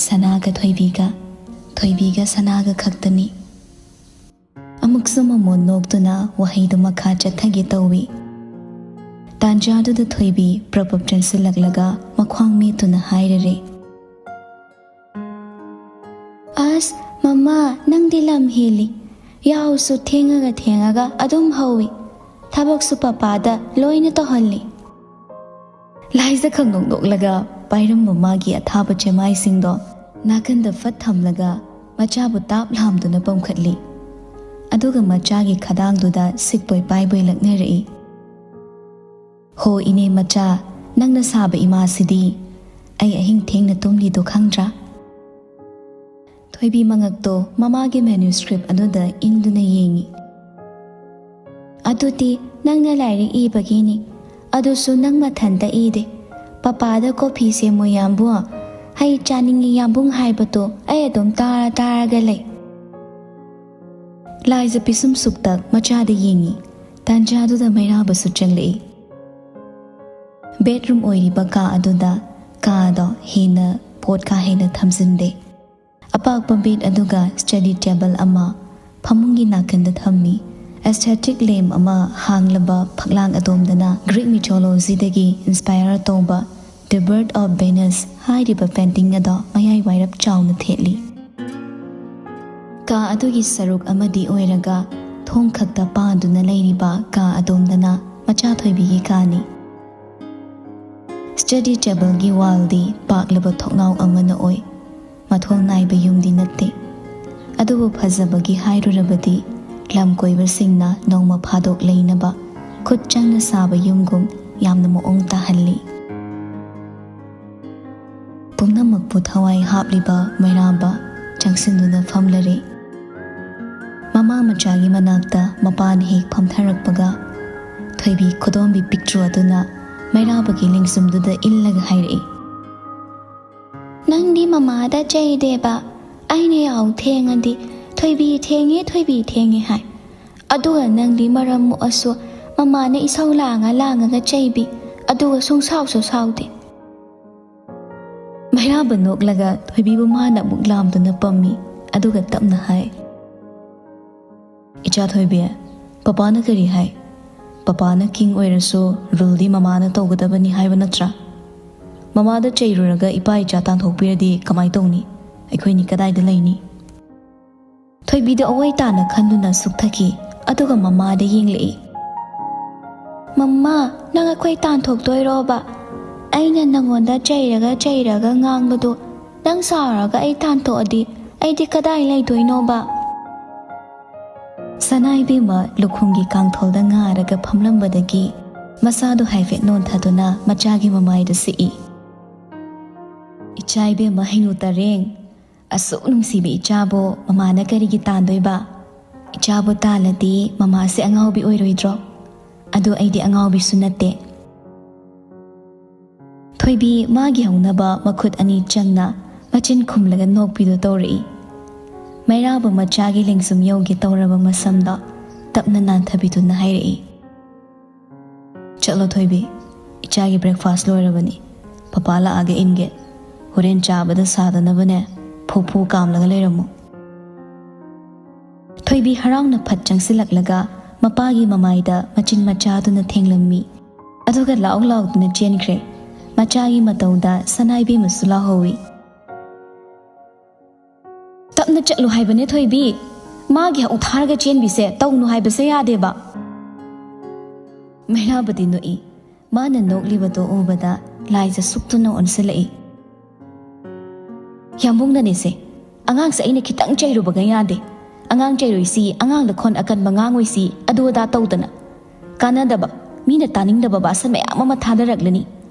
ꯁꯅꯥꯒ ꯊꯣꯏꯕꯤꯒ, ꯊꯣꯏꯕꯤꯒ ꯁꯅꯥꯒ ꯈꯛꯇꯅꯤ꯫ ꯑꯃꯨꯛꯁꯨ ꯃꯃꯣꯟ ꯅꯣꯛꯇꯨꯅ ꯋꯥꯍꯩꯗꯨ ꯃꯈꯥ ꯆꯠꯊꯒꯦ ꯇꯧꯏ꯫ ꯇꯥꯟꯖꯥꯗꯨꯗ ꯊꯣꯏꯕꯤ ꯄ꯭ꯔꯞ ꯄ꯭ꯔꯞ ꯆꯪꯁꯤꯜꯂꯛꯂꯒ ꯃꯈ꯭ꯋꯥꯡ ꯃꯦꯠꯇꯨꯅ ꯍꯥꯏꯔꯔꯦ, "ꯑꯁ, ꯃꯃꯥ, ꯅꯪꯗꯤ ꯂꯝ ꯍꯦꯜꯂꯤ꯫ ꯌꯥꯍꯧꯁꯨ ꯊꯦꯡꯉꯒ ꯊꯦꯡꯉꯒ ꯑꯗꯨꯝ ꯍꯧꯏ꯫ ꯊꯕꯛꯁꯨ ꯄꯄꯥꯗ ꯂꯣꯏꯅ ꯇꯧꯍꯜꯂꯤ꯫" ꯂꯥꯏꯖ ꯈꯪꯅꯣꯛ ꯅꯣꯛꯂꯒ ꯄꯥꯏꯔꯝꯕ ꯃꯥꯒꯤ ꯑꯊꯥꯕ ꯆꯦꯃꯥꯏꯁꯤꯡꯗꯣ ꯅꯥꯀꯟꯗ ꯐꯠ ꯊꯝꯂꯒ ꯃꯆꯥꯕꯨ ꯇꯥꯞ ꯂꯥꯝꯗꯨꯅ ꯄꯝꯈꯠꯂꯤ꯫ ꯑꯗꯨꯒ ꯃꯆꯥꯒꯤ ꯈꯗꯥꯡꯗꯨꯗ ꯁꯤꯠꯄꯣꯏ ꯄꯥꯏꯕꯣꯏ ꯂꯛꯅꯔꯛꯏ꯫ "ꯍꯣ ꯏꯅꯦ ꯃꯆꯥ, ꯅꯪꯅ ꯁꯥꯕ ꯏꯃꯥꯁꯤꯗꯤ ꯑꯩ ꯑꯍꯤꯡ ꯊꯦꯡꯅ ꯇꯨꯝꯂꯤꯗꯣ ꯈꯪꯗ꯭ꯔꯥ? ꯊꯣꯏꯕꯤ ꯃꯉꯛꯇꯣ ꯃꯃꯥꯒꯤ ꯃꯦꯅꯨꯁꯀ꯭ꯔꯤꯞ ꯑꯗꯨꯗ ꯏꯟꯗꯨꯅ ꯌꯦꯡꯏ꯫ "ꯑꯗꯨꯗꯤ ꯅꯪꯅ ꯂꯥꯏꯔꯤꯛ ꯏꯕꯒꯤꯅꯤ꯫ ꯑꯗꯨꯁꯨ ꯅꯪ ꯃꯊꯟꯇ ꯏꯗꯦ꯫ ꯄꯄꯥꯗ ꯀꯣꯐꯤ ꯁꯦꯝꯃꯨ ꯌꯥꯝꯕꯨꯡ, ꯍꯩ ꯆꯥꯅꯤꯡꯉꯤ ꯌꯥꯝꯕꯨꯡ ꯍꯥꯏꯕꯗꯣ ꯑꯩ ꯑꯗꯨꯝ ꯇꯥꯔ ꯇꯥꯔꯒ ꯂꯩ"꯫ ꯂꯥꯏꯖ ꯄꯤꯁꯨꯝ ꯁꯨꯛꯇꯛ ꯃꯆꯥꯗ ꯌꯦꯡꯏ꯫ ꯇꯥꯟꯖꯥꯗꯨꯗ ꯃꯩꯔꯥꯕꯁꯨ ꯆꯪꯂꯛꯏ꯫ ꯕꯦꯗꯔꯨꯝ ꯑꯣꯏꯔꯤꯕ ꯀꯥ ꯑꯗꯨꯗ ꯀꯥꯗꯣ ꯍꯦꯟꯅ ꯄꯣꯠ ꯀꯥ ꯍꯦꯟꯅ ꯊꯝꯖꯤꯟꯗꯦ꯫ ꯑꯄꯥꯛꯄ ꯕꯦꯗ ꯑꯗꯨꯒ ꯁ꯭ꯇꯗꯤ ꯇꯦꯕꯜ ꯑꯃ ꯐꯃꯨꯡꯒꯤ ꯅꯥꯀꯟꯗ ꯊꯝꯃꯤ꯫ ꯑꯦꯁꯊꯦꯇꯤꯛ ꯂꯦꯝ ꯑꯃ ꯍꯥꯡꯂꯕ ꯐꯛꯂꯥꯡ ꯑꯗꯣꯝꯗꯅ ꯒ꯭ꯔꯤꯛ ꯃꯤꯊꯣꯂꯣꯖꯤꯗꯒꯤ ꯏꯟꯁꯄꯥꯌꯔ ꯇꯧꯕ The Birth of Venus ꯍꯥꯏꯔꯤꯕ ꯄꯦꯟꯇꯤꯡ ꯑꯗꯣ ꯃꯌꯥꯏ ꯋꯥꯏꯔꯞ ꯆꯥꯎꯅ ꯊꯦꯠꯂꯤ꯫ ꯀꯥ ꯑꯗꯨꯒꯤ ꯁꯔꯨꯛ ꯑꯃꯗꯤ ꯑꯣꯏꯔꯒ ꯊꯣꯡ ꯈꯛꯇ ꯄꯥꯟꯗꯨꯅ ꯂꯩꯔꯤꯕ ꯀꯥ ꯑꯗꯣꯝꯗꯅ ꯃꯆꯥ ꯊꯣꯏꯕꯤꯒꯤ ꯀꯥꯅꯤ꯫ ꯁ꯭ꯇꯗꯤ ꯇꯦꯕꯜꯒꯤ ꯋꯥꯜꯗꯤ ꯄꯥꯛꯂꯕ ꯊꯣꯡꯅꯥꯎ ꯑꯃꯅ ꯑꯣꯏ꯫ ꯃꯊꯣꯜ ꯅꯥꯏꯕ ꯌꯨꯝꯗꯤ ꯅꯠꯇꯦ꯫ ꯑꯗꯨꯕꯨ ꯐꯖꯕꯒꯤ ꯍꯥꯏꯔꯨꯔꯕꯗꯤ ꯂꯝ ꯀꯣꯏꯕꯁꯤꯡꯅ ꯅꯣꯡꯃ ꯐꯥꯗꯣꯛ ꯂꯩꯅꯕ ꯈꯨꯠ ꯆꯪꯅ ꯁꯥꯕ ꯌꯨꯝꯒꯨꯝ ꯌꯥꯝꯅ ꯃꯑꯣꯡ ꯇꯥꯍꯜꯂꯤ꯫ ꯄꯨꯝꯅꯃꯛꯄꯨ ꯊꯋꯥꯏ ꯍꯥꯞꯂꯤꯕ ꯃꯩꯔꯥꯕ ꯆꯪꯁꯤꯟꯗꯨꯅ ꯐꯝꯂꯔꯦ꯫ ꯃꯃꯥ ꯃꯆꯥꯒꯤ ꯃꯅꯥꯛꯇ ꯃꯄꯥꯅ ꯍꯦꯛ ꯐꯝꯊꯔꯛꯄꯒ ꯊꯣꯏꯕꯤ ꯈꯨꯗꯣꯝꯕꯤ ꯄꯤꯛꯇ꯭ꯔꯨ ꯑꯗꯨꯅ ꯃꯩꯔꯥꯕꯒꯤ ꯂꯦꯡꯖꯨꯝꯗꯨꯗ ꯏꯜꯂꯒ ꯍꯥꯏꯔꯛꯏ꯫ "ꯅꯪꯗꯤ ꯃꯃꯥꯗ ꯆꯩꯗꯦꯕ, ꯑꯩꯅ ꯌꯥꯍꯧ ꯊꯦꯡꯉꯗꯤ 'ꯊꯣꯏꯕꯤ ꯊꯦꯡꯉꯦ, ꯊꯣꯏꯕꯤ ꯊꯦꯡꯉꯦ' ꯍꯥꯏ꯫ ꯑꯗꯨꯒ ꯅꯪꯗꯤ ꯃꯔꯝ ꯃꯣꯛꯑꯁꯨ ꯃꯃꯥꯅ ꯏꯁꯧ ꯂꯥꯡꯉ ꯂꯥꯡꯉꯒ ꯆꯩꯕꯤ, ꯑꯗꯨꯒ ꯁꯨꯡꯁꯥꯎꯁꯨ ꯁꯥꯎꯗꯦ"꯫ ꯃꯩꯔꯥꯕ ꯅꯣꯛꯂꯒ ꯊꯣꯏꯕꯤꯕꯨ ꯃꯥꯅ ꯑꯃꯨꯛ ꯂꯥꯝꯗꯨꯅ ꯄꯝꯃꯤ, ꯑꯗꯨꯒ ꯇꯞꯅ ꯍꯥꯏ, "ꯏꯆꯥ ꯊꯣꯏꯕꯤ, ꯄꯄꯥꯅ ꯀꯔꯤ ꯍꯥꯏ? ꯄꯄꯥꯅ ꯀꯤꯡ ꯑꯣꯏꯔꯁꯨ ꯔꯨꯜꯗꯤ ꯃꯃꯥꯅ ꯇꯧꯒꯗꯕꯅꯤ ꯍꯥꯏꯕ ꯅꯠꯇ꯭ꯔꯥ? ꯃꯃꯥꯗ ꯆꯩꯔꯨꯔꯒ ꯏꯄꯥ ꯏꯆꯥ ꯇꯥꯟꯊꯣꯛꯄꯤꯔꯗꯤ ꯀꯃꯥꯏ ꯇꯧꯅꯤ? ꯑꯩꯈꯣꯏꯅꯤ ꯀꯗꯥꯏꯗ ꯂꯩꯅꯤ?" ꯊꯣꯏꯕꯤꯗꯨ ꯑꯋꯣꯏ ꯇꯥꯅ ꯈꯟꯗꯨꯅ ꯁꯨꯛꯊꯈꯤ, ꯑꯗꯨꯒ ꯃꯃꯥꯗ ꯌꯦꯡꯂꯛꯏ꯫ "ꯃꯃꯥ, ꯅꯪ ꯑꯩꯈꯣꯏ ꯇꯥꯟꯊꯣꯛꯇꯣꯏꯔꯣꯕ? ꯑꯩꯅ ꯅꯪꯉꯣꯟꯗ ꯆꯩꯔꯒ ꯆꯩꯔꯒ ꯉꯥꯡꯕꯗꯨ ꯅꯪ ꯁꯥꯎꯔꯒ ꯑꯩ ꯇꯥꯟꯊꯣꯛꯑꯗꯤ ꯑꯩꯗꯤ ꯀꯗꯥꯏ ꯂꯩꯗꯣꯏꯅꯣꯕ?" ꯁꯅꯥꯏꯕꯦꯝꯃ ꯂꯨꯈꯣꯡꯒꯤ ꯀꯥꯡꯊꯣꯜꯗ ꯉꯥꯔꯒ ꯐꯝꯂꯝꯕꯗꯒꯤ ꯃꯁꯥꯗꯨ ꯍꯥꯏꯐꯦꯠ ꯅꯣꯟꯊꯗꯨꯅ ꯃꯆꯥꯒꯤ ꯃꯃꯥꯏꯗꯨ ꯁꯤꯛꯏ꯫ "ꯏꯆꯥ ꯏꯕꯦꯝꯃ ꯍꯩꯅꯨ ꯇꯔꯦꯡ, ꯑꯁꯨꯛ ꯅꯨꯡꯁꯤꯕ ꯏꯆꯥꯕꯨ ꯃꯃꯥꯅ ꯀꯔꯤꯒꯤ ꯇꯥꯟꯗꯣꯏꯕ? ꯏꯆꯥꯕꯨ ꯇꯥꯜꯂꯗꯤ ꯃꯃꯥꯁꯦ ꯑꯉꯥꯎꯕꯤ ꯑꯣꯏꯔꯣꯏꯗ꯭ꯔꯣ? ꯑꯗꯣ ꯑꯩꯗꯤ ꯑꯉꯥꯎꯕꯤꯁꯨ ꯅꯠꯇꯦ꯫ ꯊꯣꯏꯕꯤ ꯃꯥꯒꯤ ꯍꯧꯅꯕ ꯃꯈꯨꯠ ꯑꯅꯤ ꯆꯪꯅ ꯃꯆꯤꯟ ꯈꯨꯝꯂꯒ ꯅꯣꯛꯄꯤꯗꯨ ꯇꯧꯔꯛꯏ꯫ ꯃꯩꯔꯥꯕ ꯃꯆꯥꯒꯤ ꯂꯦꯡꯖꯨꯝ ꯌꯧꯒꯦ ꯇꯧꯔꯕ ꯃꯁꯝꯗꯣ ꯇꯞꯅ ꯅꯥꯟꯊꯕꯤꯗꯨꯅ ꯍꯥꯏꯔꯛꯏ, "ꯆꯠꯂꯣ ꯊꯣꯏꯕꯤ, ꯏꯆꯥꯒꯤ breakfast ꯂꯣꯏꯔꯕꯅꯤ꯫ ꯄꯄꯥ ꯂꯥꯛꯑꯒ ꯏꯟꯒꯦ꯫ ꯍꯣꯔꯦꯟ ꯆꯥꯕꯗ ꯁꯥꯗꯅꯕꯅꯦ ꯐꯨꯐꯨ ꯀꯥꯝꯂꯒ ꯂꯩꯔꯝꯃꯨ"꯫ ꯊꯣꯏꯕꯤ ꯍꯔꯥꯎꯅ ꯐꯠ ꯆꯪꯁꯤꯜꯂꯛꯂꯒ ꯃꯄꯥꯒꯤ ꯃꯃꯥꯏꯗ ꯃꯆꯤꯟ ꯃꯆꯥꯗꯨꯅ ꯊꯦꯡꯂꯝꯃꯤ꯫ ꯑꯗꯨꯒ ꯂꯥꯎ ꯂꯥꯎꯗꯨꯅ ꯆꯦꯟꯈ꯭ꯔꯦ꯫ ꯃꯆꯥꯒꯤ ꯃꯇꯧꯗ ꯁꯅꯥꯏꯕꯦꯝꯃꯁꯨ ꯂꯥꯎꯍꯧꯏ, "ꯇꯞꯅ ꯆꯠꯂꯨ ꯍꯥꯏꯕꯅꯦ ꯊꯣꯏꯕꯤ꯫ ꯃꯥꯒꯤ ꯍꯧ ꯊꯥꯔꯒ ꯆꯦꯟꯕꯤꯁꯦ ꯇꯧꯅꯨ ꯍꯥꯏꯕꯁꯦ ꯌꯥꯗꯦꯕ"꯫ ꯃꯩꯔꯥꯕꯗꯤ ꯅꯣꯛꯏ꯫ ꯃꯥꯅ ꯅꯣꯛꯂꯤꯕꯗꯣ ꯎꯕꯗ ꯂꯥꯏꯖ ꯁꯨꯛꯇꯨꯅ ꯑꯣꯟꯁꯤꯜꯂꯛꯏ꯫ "ꯌꯥꯝꯕꯨꯡꯅꯅꯦꯁꯦ, ꯑꯉꯥꯡꯁꯦ ꯑꯩꯅ ꯈꯤꯇꯪ ꯆꯩꯔꯨꯕꯒ ꯌꯥꯗꯦ꯫ ꯑꯉꯥꯡ ꯆꯩꯔꯨꯏꯁꯤ, ꯑꯉꯥꯡꯗ ꯈꯣꯟ ꯑꯀꯟꯕ ꯉꯥꯡꯉꯨꯏꯁꯤ, ꯑꯗꯨ ꯑꯗꯥ ꯇꯧꯗꯅ꯫ ꯀꯥꯟꯅꯗꯕ, ꯃꯤꯅ ꯇꯥꯅꯤꯡꯗꯕ ꯚꯥꯁꯟ ꯃꯌꯥꯝ ꯑꯃ ꯊꯥꯗꯔꯛꯂꯅꯤ꯫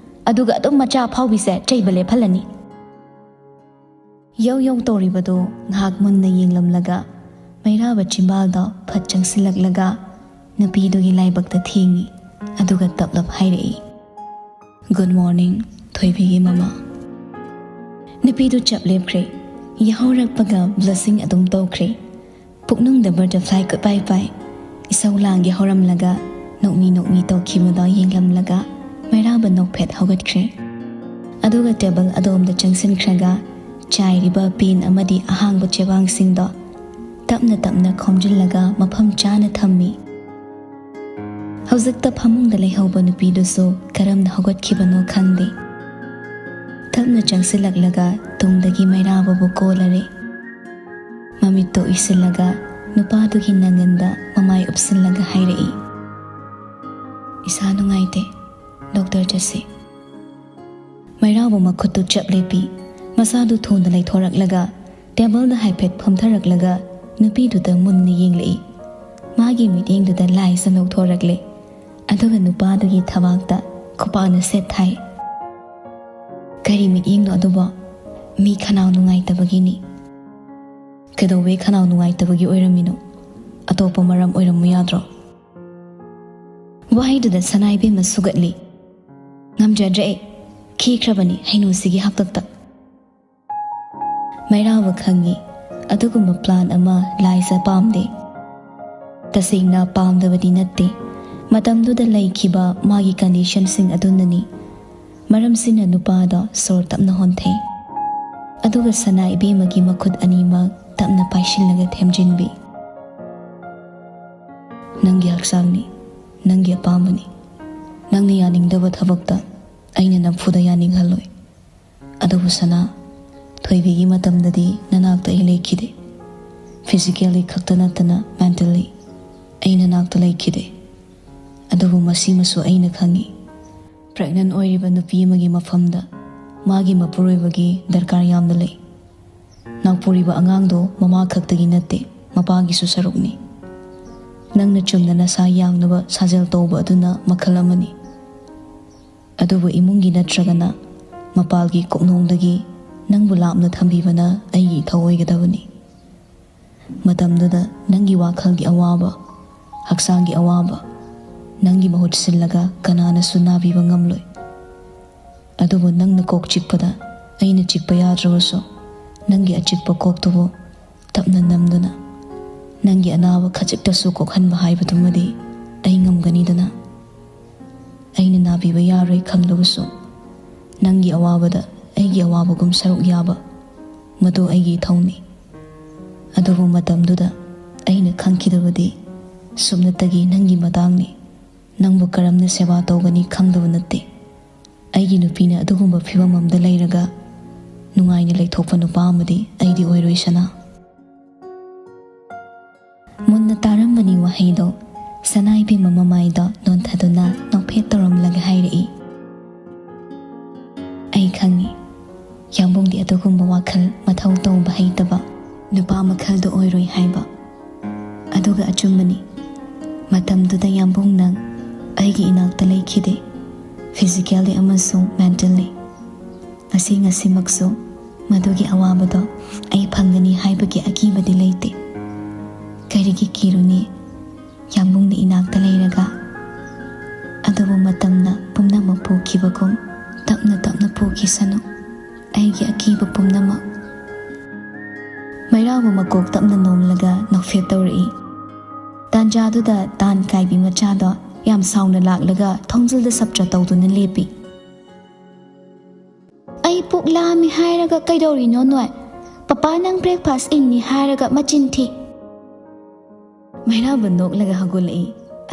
ꯑꯗꯨꯒ ꯑꯗꯨꯝ ꯃꯆꯥ ꯑꯐꯥꯎꯕꯤꯁꯦ ꯆꯩꯕ ꯂꯦꯞꯍꯜꯂꯅꯤ"꯫ ꯌꯧ ꯌꯧ ꯇꯧꯔꯤꯕꯗꯨ ꯉꯥꯏꯍꯥꯛ ꯃꯨꯟꯅ ꯌꯦꯡꯂꯝꯂꯒ ꯃꯩꯔꯥꯕ ꯆꯤꯝꯕꯥꯜꯗ ꯐꯠ ꯆꯪꯁꯤꯜꯂꯛꯂꯒ ꯅꯨꯄꯤꯗꯨꯒꯤ ꯂꯥꯏꯕꯛꯇ ꯊꯦꯡꯉꯤ꯫ ꯑꯗꯨꯒ ꯇꯞꯂꯞ ꯍꯥꯏꯔꯛꯏ, "Good morning, ꯊꯣꯏꯕꯤꯒꯤ ꯃꯃꯥ"꯫ ꯅꯨꯄꯤꯗꯨ ꯆꯞ ꯂꯦꯞꯈ꯭ꯔꯦ꯫ ꯌꯥꯍꯧꯔꯛꯄꯒ blushing ꯑꯗꯨꯝ ꯇꯧꯈ꯭ꯔꯦ꯫ ꯄꯨꯛꯅꯨꯡꯗ butterfly ꯀꯣꯏꯄꯥꯏ ꯄꯥꯏ꯫ ꯏꯁꯧ ꯂꯥꯡꯒꯦ ꯍꯧꯔꯝꯂꯒ ꯅꯣꯛꯃꯤ ꯅꯣꯛꯃꯤ ꯇꯧꯈꯤꯕꯗꯣ ꯌꯦꯡꯂꯝꯂꯒ ꯃꯩꯔꯥꯕ ꯅꯣꯛꯐꯦꯠ ꯍꯧꯒꯠꯈ꯭ꯔꯦ꯫ ꯑꯗꯨꯒ table ꯑꯗꯣꯝꯗ ꯆꯪꯁꯤꯟꯈ꯭ꯔꯒ ꯆꯥꯏꯔꯤꯕ pen ꯑꯃꯗꯤ ꯑꯍꯥꯡꯕ ꯆꯦꯕꯥꯡꯁꯤꯡꯗꯣ ꯇꯞꯅ ꯇꯞꯅ ꯈꯣꯝꯖꯤꯜꯂꯒ ꯃꯐꯝ ꯆꯥꯅ ꯊꯝꯃꯤ꯫ ꯍꯧꯖꯤꯛꯇ ꯐꯃꯨꯡꯗ ꯂꯩꯍꯧꯕ ꯅꯨꯄꯤꯗꯨꯁꯨ ꯀꯔꯝꯅ ꯍꯧꯒꯠꯈꯤꯕꯅꯣ ꯈꯪꯗꯦ꯫ ꯇꯞꯅ ꯆꯪꯁꯤꯜꯂꯛꯂꯒ ꯇꯨꯡꯗꯒꯤ ꯃꯩꯔꯥꯕꯕꯨ ꯀꯣꯜꯂꯔꯦ꯫ ꯃꯃꯤꯠꯇꯣ ꯎꯏꯁꯤꯜꯂꯒ ꯅꯨꯄꯥꯗꯨꯒꯤ ꯅꯪꯒꯟꯗ ꯃꯃꯥꯏ ꯎꯞꯁꯤꯜꯂꯒ ꯍꯥꯏꯔꯛꯏ, "ꯏꯁꯥ ꯅꯨꯡꯉꯥꯏꯇꯦ, doctor ꯆꯠꯁꯤ"꯫ ꯃꯩꯔꯥꯕ ꯃꯈꯨꯠꯇꯨ ꯆꯞ ꯂꯦꯞꯄꯤ꯫ ꯃꯁꯥꯗꯨ ꯊꯨꯅ ꯂꯩꯊꯣꯔꯛꯂꯒ tableꯗ ꯍꯥꯏꯐꯦꯠ ꯐꯝꯊꯔꯛꯂꯒ ꯅꯨꯄꯤꯗꯨꯗ ꯃꯨꯟꯅ ꯌꯦꯡꯂꯛꯏ꯫ ꯃꯥꯒꯤ ꯃꯤꯠꯌꯦꯡꯗꯨꯗ ꯂꯥꯏꯁꯨ ꯅꯧꯊꯣꯔꯛꯂꯦ꯫ ꯑꯗꯨꯒ ꯅꯨꯄꯥꯗꯨꯒꯤ ꯊꯕꯥꯛꯇ ꯈꯨꯄꯥꯛꯅ ꯁꯦꯠ ꯊꯥꯏ꯫ "ꯀꯔꯤ ꯃꯤꯠꯌꯦꯡꯅꯣ ꯑꯗꯨꯕꯣ? ꯃꯤ ꯈꯅꯥꯎ ꯅꯨꯡꯉꯥꯏꯇꯕꯒꯤꯅꯤ꯫ ꯀꯩꯗꯧꯕꯩ ꯈꯅꯥꯎ ꯅꯨꯡꯉꯥꯏꯇꯕꯒꯤ ꯑꯣꯏꯔꯝꯃꯤꯅꯣ? ꯑꯇꯣꯞꯄ ꯃꯔꯝ ꯑꯣꯏꯔꯝꯃꯨ ꯌꯥꯗ꯭ꯔꯣ? ꯋꯥꯍꯩꯗꯨꯗ ꯁꯅꯥ ꯏꯕꯦꯝꯃ ꯁꯨꯒꯠꯂꯤ꯫ ꯉꯝꯖꯗ꯭ꯔꯦ ꯑꯩ꯫ ꯈꯤꯈ꯭ꯔꯕꯅꯤ ꯍꯩꯅꯧꯁꯤꯒꯤ ꯍꯥꯛꯇꯛꯇ꯫ ꯃꯩꯔꯥꯕ ꯈꯪꯉꯤ, ꯑꯗꯨꯒꯨꯝꯕ ꯄ꯭ꯂꯥꯟ ꯑꯃ ꯂꯥꯏꯖ ꯄꯥꯝꯗꯦ꯫ ꯇꯁꯦꯡꯅ ꯄꯥꯝꯗꯕꯗꯤ ꯅꯠꯇꯦ, ꯃꯇꯝꯗꯨꯗ ꯂꯩꯈꯤꯕ ꯃꯥꯒꯤ ꯀꯟꯗꯤꯁꯟꯁꯤꯡ ꯑꯗꯨꯅꯅꯤ꯫ ꯃꯔꯝꯁꯤꯅ ꯅꯨꯄꯥꯗꯣ ꯁꯣꯔ ꯇꯞꯅ ꯍꯣꯟꯊꯩ, ꯑꯗꯨꯒ ꯁꯅꯥ ꯏꯕꯦꯝꯃꯒꯤ ꯃꯈꯨꯠ ꯑꯅꯤꯃꯛ ꯇꯞꯅ ꯄꯥꯏꯁꯤꯜꯂꯒ ꯊꯦꯝꯖꯤꯟꯕꯤ꯫ "ꯅꯪꯒꯤ ꯍꯛꯆꯥꯡꯅꯤ, ꯅꯪꯒꯤ ꯑꯄꯥꯝꯕꯅꯤ꯫ ꯅꯪꯅ ꯌꯥꯅꯤꯡꯗꯕ ꯊꯕꯛꯇ ꯑꯩꯅ ꯅꯝꯐꯨꯗ ꯌꯥꯅꯤꯡꯍꯜꯂꯣꯏ꯫ ꯑꯗꯨꯕꯨ ꯁꯅꯥ, ꯊꯣꯏꯕꯤꯒꯤ ꯃꯇꯝꯗꯗꯤ ꯅꯅꯥꯛꯇ ꯑꯩ ꯂꯩꯈꯤꯗꯦ꯫ ꯐꯤꯖꯤꯀꯦꯜꯂꯤ ꯈꯛꯇ ꯅꯠꯇꯅ ꯃꯦꯟꯇꯦꯜꯂꯤ ꯑꯩ ꯅꯅꯥꯛꯇ ꯂꯩꯈꯤꯗꯦ꯫ ꯑꯗꯨꯕꯨ ꯃꯁꯤꯃꯁꯨ ꯑꯩꯅ ꯈꯪꯏ, ꯄ꯭ꯔꯦꯒꯅꯦꯟ ꯑꯣꯏꯔꯤꯕ ꯅꯨꯄꯤ ꯑꯃꯒꯤ ꯃꯐꯝꯗ ꯃꯥꯒꯤ ꯃꯄꯨꯔꯣꯏꯕꯒꯤ ꯗꯔꯀꯥꯔ ꯌꯥꯝꯅ ꯂꯩ꯫ ꯅꯥꯎꯄꯨꯔꯤꯕ ꯑꯉꯥꯡꯗꯣ ꯃꯃꯥ ꯈꯛꯇꯒꯤ ꯅꯠꯇꯦ, ꯃꯄꯥꯒꯤꯁꯨ ꯁꯔꯨꯛꯅꯤ꯫ ꯅꯪꯅ ꯆꯨꯝꯅ ꯅꯁꯥ ꯌꯥꯡꯅꯕ ꯁꯥꯖꯦꯜ ꯇꯧꯕ ꯑꯗꯨꯅ ꯃꯈꯜ ꯑꯃꯅꯤ, ꯑꯗꯨꯕꯨ ꯏꯃꯨꯡꯒꯤ ꯅꯠꯇ꯭ꯔꯒꯅ ꯃꯄꯥꯜꯒꯤ ꯀꯣꯛꯅꯣꯡꯗꯒꯤ ꯅꯪꯕꯨ ꯂꯥꯞꯅ ꯊꯝꯕꯤꯕꯅ ꯑꯩꯒꯤ ꯏꯊꯧ ꯑꯣꯏꯒꯗꯕꯅꯤ꯫ ꯃꯇꯝꯗꯨꯗ ꯅꯪꯒꯤ ꯋꯥꯈꯜꯒꯤ ꯑꯋꯥꯕ, ꯍꯛꯆꯥꯡꯒꯤ ꯑꯋꯥꯕ, ꯅꯪꯒꯤ ꯃꯍꯨꯠ ꯁꯤꯜꯂꯒ ꯀꯅꯥꯅꯁꯨ ꯅꯥꯕꯤꯕ ꯉꯝꯂꯣꯏ꯫ ꯑꯗꯨꯕꯨ ꯅꯪꯅ ꯀꯣꯛ ꯆꯤꯛꯄꯗ ꯑꯩꯅ ꯆꯤꯛꯄ ꯌꯥꯗ꯭ꯔꯕꯁꯨ, ꯅꯪꯒꯤ ꯑꯆꯤꯛꯄ ꯀꯣꯛꯇꯨꯕꯨ ꯇꯞꯅ ꯅꯝꯗꯨꯅ ꯅꯪꯒꯤ ꯑꯅꯥꯕ ꯈꯖꯤꯛꯇꯁꯨ ꯀꯣꯛꯍꯟꯕ ꯍꯥꯏꯕꯗꯨꯃꯗꯤ ꯑꯩ ꯉꯝꯒꯅꯤꯗꯅ꯫ ꯑꯩꯅ ꯅꯥꯕꯤꯕ ꯌꯥꯔꯣꯏ ꯈꯪꯂꯕꯁꯨ, ꯅꯪꯒꯤ ꯑꯋꯥꯕꯗ ꯑꯩꯒꯤ ꯑꯋꯥꯕꯒꯨꯝ ꯁꯔꯨꯛ ꯌꯥꯕ, ꯃꯗꯨ ꯑꯩꯒꯤ ꯏꯊꯧꯅꯤ꯫ ꯑꯗꯨꯕꯨ ꯃꯇꯝꯗꯨꯗ ꯑꯩꯅ ꯈꯪꯈꯤꯗꯕꯗꯤ ꯁꯨꯞꯅꯇꯒꯤ ꯅꯪꯒꯤ ꯃꯇꯥꯡꯅꯤ꯫ ꯅꯪꯕꯨ ꯀꯔꯝꯅ ꯁꯦꯕꯥ ꯇꯧꯒꯅꯤ ꯈꯪꯗꯕ ꯅꯠꯇꯦ꯫ ꯑꯩꯒꯤ ꯅꯨꯄꯤꯅ ꯑꯗꯨꯒꯨꯝꯕ ꯐꯤꯕꯝ ꯑꯃꯗ ꯂꯩꯔꯒ ꯅꯨꯡꯉꯥꯏꯅ ꯂꯩꯊꯣꯛꯄ ꯅꯨꯄꯥ ꯑꯃꯗꯤ ꯑꯩꯗꯤ ꯑꯣꯏꯔꯣꯏ, ꯁꯅꯥ꯫ ꯃꯨꯟꯅ ꯇꯥꯔꯝꯕꯅꯤ ꯋꯥꯍꯩꯗꯣ꯫ ꯁꯅꯥ ꯏꯕꯦꯝꯃ ꯃꯃꯥꯏꯗꯣ ꯅꯣꯟꯊꯗꯨꯅ ꯅꯣꯛꯐꯦꯠ ꯇꯧꯔꯝꯂꯒ ꯍꯥꯏꯔꯛꯏ꯫ ꯑꯩ ꯈꯪꯏ, ꯌꯥꯝꯕꯨꯡꯗꯤ ꯑꯗꯨꯒꯨꯝꯕ ꯋꯥꯈꯜ ꯃꯊꯧ ꯇꯧꯕ ꯍꯩꯇꯕ ꯅꯨꯄꯥ ꯃꯈꯜꯗꯣ ꯑꯣꯏꯔꯣꯏ ꯍꯥꯏꯕ꯫ ꯑꯗꯨꯒ ꯑꯆꯨꯝꯕꯅꯤ, ꯃꯇꯝꯗꯨꯗ ꯌꯥꯝꯕꯨꯡ ꯅꯪ ꯑꯩꯒꯤ ꯏꯅꯥꯛꯇ ꯂꯩꯈꯤꯗꯦ, ꯐꯤꯖꯤꯀꯦꯜꯂꯤ ꯑꯃꯁꯨꯡ ꯃꯦꯟꯇꯦꯜꯂꯤ꯫ ꯉꯁꯤ ꯉꯁꯤꯃꯛꯁꯨ ꯃꯗꯨꯒꯤ ꯑꯋꯥꯕꯗꯣ ꯑꯩ ꯐꯪꯒꯅꯤ ꯍꯥꯏꯕꯒꯤ ꯑꯀꯤꯕꯗꯤ ꯂꯩꯇꯦ꯫ ꯀꯔꯤꯒꯤ ꯀꯤꯔꯨꯅꯤ? ꯌꯥꯝꯕꯨꯡꯅ ꯏꯅꯥꯛꯇ ꯂꯩꯔꯒ꯫ ꯑꯗꯨꯕꯨ ꯃꯇꯝꯅ ꯄꯨꯝꯅꯃꯛ ꯄꯨꯈꯤꯕꯒꯨꯝ ꯇꯞꯅ ꯇꯞꯅ ꯄꯨꯈꯤꯁꯅꯨ꯫ ꯑꯩꯒꯤ ꯑꯀꯤꯕ ꯄꯨꯝꯅꯃꯛ꯫ ꯃꯩꯔꯥꯕ ꯃꯀꯣꯛ ꯇꯞꯅ ꯅꯣꯝꯂꯒ ꯅꯣꯛꯐꯦꯠ ꯇꯧꯔꯛꯏ꯫ ꯇꯥꯟꯖꯥꯗꯨꯗ ꯇꯥꯟ ꯀꯥꯏꯕꯤ ꯃꯆꯥꯗꯣ ꯌꯥꯝ ꯁꯥꯎꯅ ꯂꯥꯛꯂꯒ ꯊꯣꯡꯖꯤꯜꯗ ꯁꯞꯇ꯭ꯔ ꯇꯧꯗꯨꯅ ꯂꯦꯞꯄꯤ꯫ "ꯑꯩ ꯄꯨꯛ ꯂꯥꯝꯃꯤ ꯍꯥꯏꯔꯒ ꯀꯩꯗꯧꯔꯤꯅꯣ ꯅꯣꯏ? ꯄꯄꯥ ꯅꯪ ꯕ꯭ꯔꯦꯛꯐꯥꯁ ꯏꯟꯅꯤ ꯍꯥꯏꯔꯒ ꯃꯆꯤꯟ ꯊꯤ꯫" ꯃꯩꯔꯥꯕ ꯅꯣꯛꯂꯒ ꯍꯧꯒꯠꯂꯛꯏ,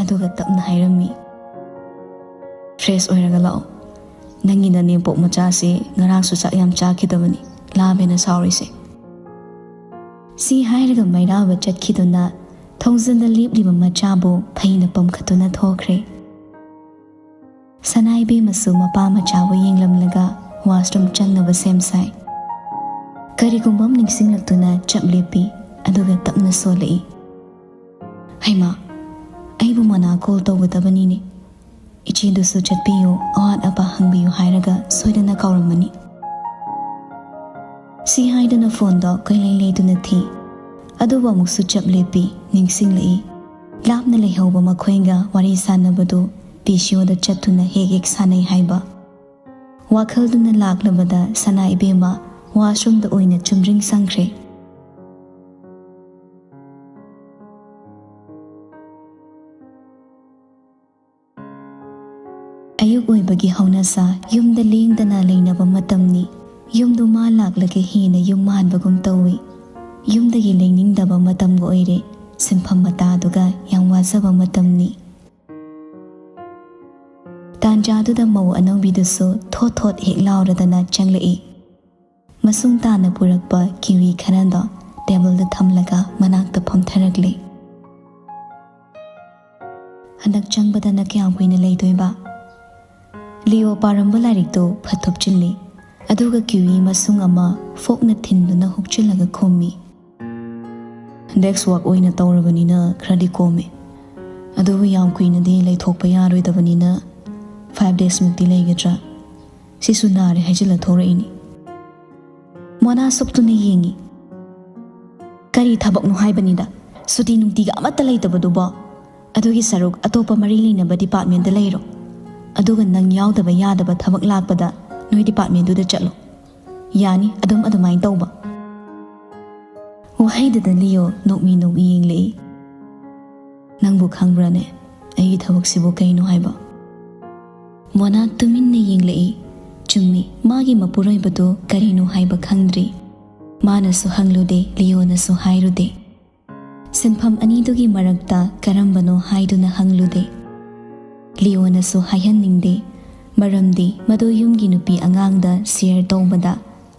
ꯑꯗꯨꯒ ꯇꯞꯅ ꯍꯥꯏꯔꯝꯃꯤ, "ꯐ꯭ꯔꯦꯁ ꯑꯣꯏꯔꯒ ꯂꯥꯛꯑꯣ꯫ ꯅꯪꯒꯤ ꯅꯅꯦꯝꯄꯣꯛ ꯃꯆꯥꯁꯤ ꯉꯔꯥꯡꯁꯨ ꯆꯥꯛ ꯌꯥꯝ ꯆꯥꯈꯤꯗꯕꯅꯤ, ꯂꯥꯝꯃꯦꯅ ꯁꯥꯎꯔꯤꯁꯦ꯫" ꯁꯤ ꯍꯥꯏꯔꯒ ꯃꯩꯔꯥꯕ ꯆꯠꯈꯤꯗꯨꯅ ꯊꯣꯡꯖꯤꯟꯗ ꯂꯦꯞꯂꯤꯕ ꯃꯆꯥꯕꯨ ꯐꯩꯅ ꯄꯝꯈꯠꯇꯨꯅ ꯊꯣꯛꯈ꯭ꯔꯦ꯫ ꯁꯅꯥ ꯏꯕꯦꯝꯃꯁꯨ ꯃꯄꯥ ꯃꯆꯥꯕꯨ ꯌꯦꯡꯂꯝꯂꯒ ꯋꯥꯁꯔꯨꯝ ꯆꯪꯅꯕ ꯁꯦꯝ ꯁꯥꯏ꯫ ꯀꯔꯤꯒꯨꯝꯕ ꯑꯃ ꯅꯤꯡꯁꯤꯡꯂꯛꯇꯨꯅ ꯆꯞ ꯂꯦꯞꯄꯤ, ꯑꯗꯨꯒ ꯇꯞꯅ ꯁꯣꯜꯂꯛꯏ, "ꯍꯩꯃꯥ, ꯑꯩꯕꯨ ꯃꯅꯥ ꯀꯣꯜ ꯇꯧꯒꯗꯕꯅꯤꯅꯦ꯫ ꯏꯆꯦꯗꯨꯁꯨ ꯆꯠꯄꯤꯌꯨ, ꯑꯋꯥꯠ ꯑꯄꯥ ꯍꯪꯕꯤꯌꯨ ꯍꯥꯏꯔꯒ ꯁꯣꯏꯗꯅ ꯀꯥꯎꯔꯝꯃꯅꯤ꯫" ꯁꯤ ꯍꯥꯏꯗꯨꯅ ꯐꯣꯟꯗꯣ ꯀꯣꯏꯂꯩ ꯂꯩꯗꯨꯅ ꯊꯤ꯫ ꯑꯗꯨꯕꯨ ꯑꯃꯨꯛꯁꯨ ꯆꯞ ꯂꯦꯞꯄꯤ, ꯅꯤꯡꯁꯤꯡꯂꯛꯏ꯫ ꯂꯥꯞꯅ ꯂꯩꯍꯧꯕ ꯃꯈꯣꯏꯒ ꯋꯥꯔꯤ ꯁꯥꯟꯅꯕꯗꯨ ꯄꯤ ꯁꯤ ꯑꯣꯗ ꯆꯠꯇꯨꯅ ꯍꯦꯛ ꯍꯦꯛ ꯁꯥꯟꯅꯩ ꯍꯥꯏꯕ꯫ ꯋꯥꯈꯜꯗꯨꯅ ꯂꯥꯛꯂꯕꯗ ꯁꯅꯥ ꯏꯕꯦꯝꯃ ꯋꯥꯁꯔꯨꯝꯗ ꯑꯣꯏꯅ ꯆꯨꯝꯗ꯭ꯔꯤꯡ ꯆꯪꯈ꯭ꯔꯦ꯫ ꯑꯌꯨꯛ ꯑꯣꯏꯕꯒꯤ ꯍꯧꯅꯁꯥ, ꯌꯨꯝꯗ ꯂꯦꯡꯗꯅ ꯂꯩꯅꯕ ꯃꯇꯝꯅꯤ꯫ ꯌꯨꯝꯗꯨ ꯃꯥ ꯂꯥꯛꯂꯒ ꯍꯦꯟꯅ ꯌꯨꯝ ꯃꯥꯟꯕꯒꯨꯝ ꯇꯧꯏ꯫ ꯌꯨꯝꯗꯒꯤ ꯂꯦꯡꯅꯤꯡꯗꯕ ꯃꯇꯝꯒ ꯑꯣꯏꯔꯦ꯫ ꯁꯤꯟꯐꯝ ꯃꯇꯥꯗꯨꯒ ꯌꯥꯝ ꯋꯥꯖꯕ ꯃꯇꯝꯅꯤ꯫ ꯇꯥꯟꯖꯥꯗꯨꯗ ꯃꯧ ꯑꯅꯧꯕꯤꯗꯨꯁꯨ ꯊꯣꯠ ꯊꯣꯠ ꯍꯦꯛ ꯂꯥꯎꯔꯗꯅ ꯆꯪꯂꯛꯏ꯫ ꯃꯁꯨꯡ ꯇꯥꯅ ꯄꯨꯔꯛꯄ ꯀꯤꯋꯤ ꯈꯔꯗꯣ ꯇꯦꯕꯜꯗ ꯊꯝꯂꯒ ꯃꯅꯥꯛꯇ ꯐꯝꯊꯔꯛꯂꯦ꯫ "ꯍꯟꯗꯛ ꯆꯪꯕꯗꯅ ꯀꯌꯥꯝ ꯀꯨꯏꯅ ꯂꯩꯗꯣꯏꯕ?" ꯂꯤꯑꯣ ꯄꯥꯔꯝꯕ ꯂꯥꯏꯔꯤꯛꯇꯨ ꯐꯠ ꯊꯨꯞꯆꯤꯜꯂꯤ, ꯑꯗꯨꯒ ꯀꯤꯋꯤ ꯃꯁꯨꯡ ꯑꯃ ꯐꯣꯛꯅ ꯊꯤꯟꯗꯨꯅ ꯍꯨꯛꯆꯤꯜꯂꯒ ꯈꯨꯝꯃꯤ꯫ "ꯗꯦꯛꯁ ꯋꯥꯛ ꯑꯣꯏꯅ ꯇꯧꯔꯕꯅꯤꯅ ꯈꯔꯗꯤ ꯀꯣꯝꯃꯦ꯫ ꯑꯗꯨꯕꯨ ꯌꯥꯝ ꯀꯨꯏꯅꯗꯤ ꯂꯩꯊꯣꯛꯄ ꯌꯥꯔꯣꯏꯗꯕꯅꯤꯅ ꯐꯥꯏꯚ ꯗꯦꯖꯃꯨꯛꯇꯤ ꯂꯩꯒꯗ꯭ꯔꯥ? ꯁꯤꯁꯨ ꯅꯥꯔꯦ ꯍꯥꯏꯖꯤꯜꯂ ꯊꯣꯔꯛꯏꯅꯤ꯫" ꯃꯣꯅꯥ ꯁꯨꯛꯇꯨꯅ ꯌꯦꯡꯉꯤ꯫ "ꯀꯔꯤ ꯊꯕꯛꯅꯣ ꯍꯥꯏꯕꯅꯤꯗ, ꯁꯨꯇꯤ ꯅꯨꯡꯇꯤꯒ ꯑꯃꯠꯇ ꯂꯩꯇꯕꯗꯨꯕꯣ? ꯑꯗꯨꯒꯤ ꯁꯔꯨꯛ ꯑꯇꯣꯞꯄ ꯃꯔꯤ ꯂꯩꯅꯕ ꯗꯤꯄꯥꯔꯠꯃꯦꯟꯗ ꯂꯩꯔꯣ, ꯑꯗꯨꯒ ꯅꯪ ꯌꯥꯎꯗꯕ ꯌꯥꯗꯕ ꯊꯕꯛ ꯂꯥꯛꯄꯗ ꯅꯣꯏ ꯗꯤꯄꯥꯔꯠꯃꯦꯟꯗꯨꯗ ꯆꯠꯂꯣ꯫ ꯌꯥꯅꯤ ꯑꯗꯨꯝ ꯑꯗꯨꯃꯥꯏꯅ ꯇꯧꯕ?" ꯋꯥꯍꯩꯗꯨꯗ ꯂꯤꯌꯣ ꯅꯣꯛꯃꯤ ꯅꯣꯛꯃꯤ ꯌꯦꯡꯂꯛꯏ꯫ "ꯅꯪꯕꯨ ꯈꯪꯕ꯭ꯔꯥꯅꯦ ꯑꯩꯒꯤ ꯊꯕꯛꯁꯤꯕꯨ ꯀꯩꯅꯣ ꯍꯥꯏꯕ?" ꯃꯣꯅꯥ ꯇꯨꯃꯤꯟꯅ ꯌꯦꯡꯂꯛꯏ꯫ ꯆꯨꯝꯃꯤ, ꯃꯥꯒꯤ ꯃꯄꯨꯔꯣꯏꯕꯗꯨ ꯀꯔꯤꯅꯣ ꯍꯥꯏꯕ ꯈꯪꯗ꯭ꯔꯤ꯫ ꯃꯥꯅꯁꯨ ꯍꯪꯂꯨꯗꯦ, ꯂꯤꯌꯣꯅꯁꯨ ꯍꯥꯏꯔꯨꯗꯦ꯫ ꯁꯤꯟꯐꯝ ꯑꯅꯤꯗꯨꯒꯤ ꯃꯔꯛꯇ ꯀꯔꯝꯕꯅꯣ ꯍꯥꯏꯗꯨꯅ ꯍꯪꯂꯨꯗꯦ꯫ ꯂꯤꯌꯣꯅꯁꯨ ꯍꯥꯏꯍꯟꯅꯤꯡꯗꯦ, ꯃꯔꯝꯗꯤ ꯃꯗꯨ ꯌꯨꯝꯒꯤ ꯅꯨꯄꯤ ꯑꯉꯥꯡꯗ ꯁꯤꯌꯔ ꯇꯧꯕꯗ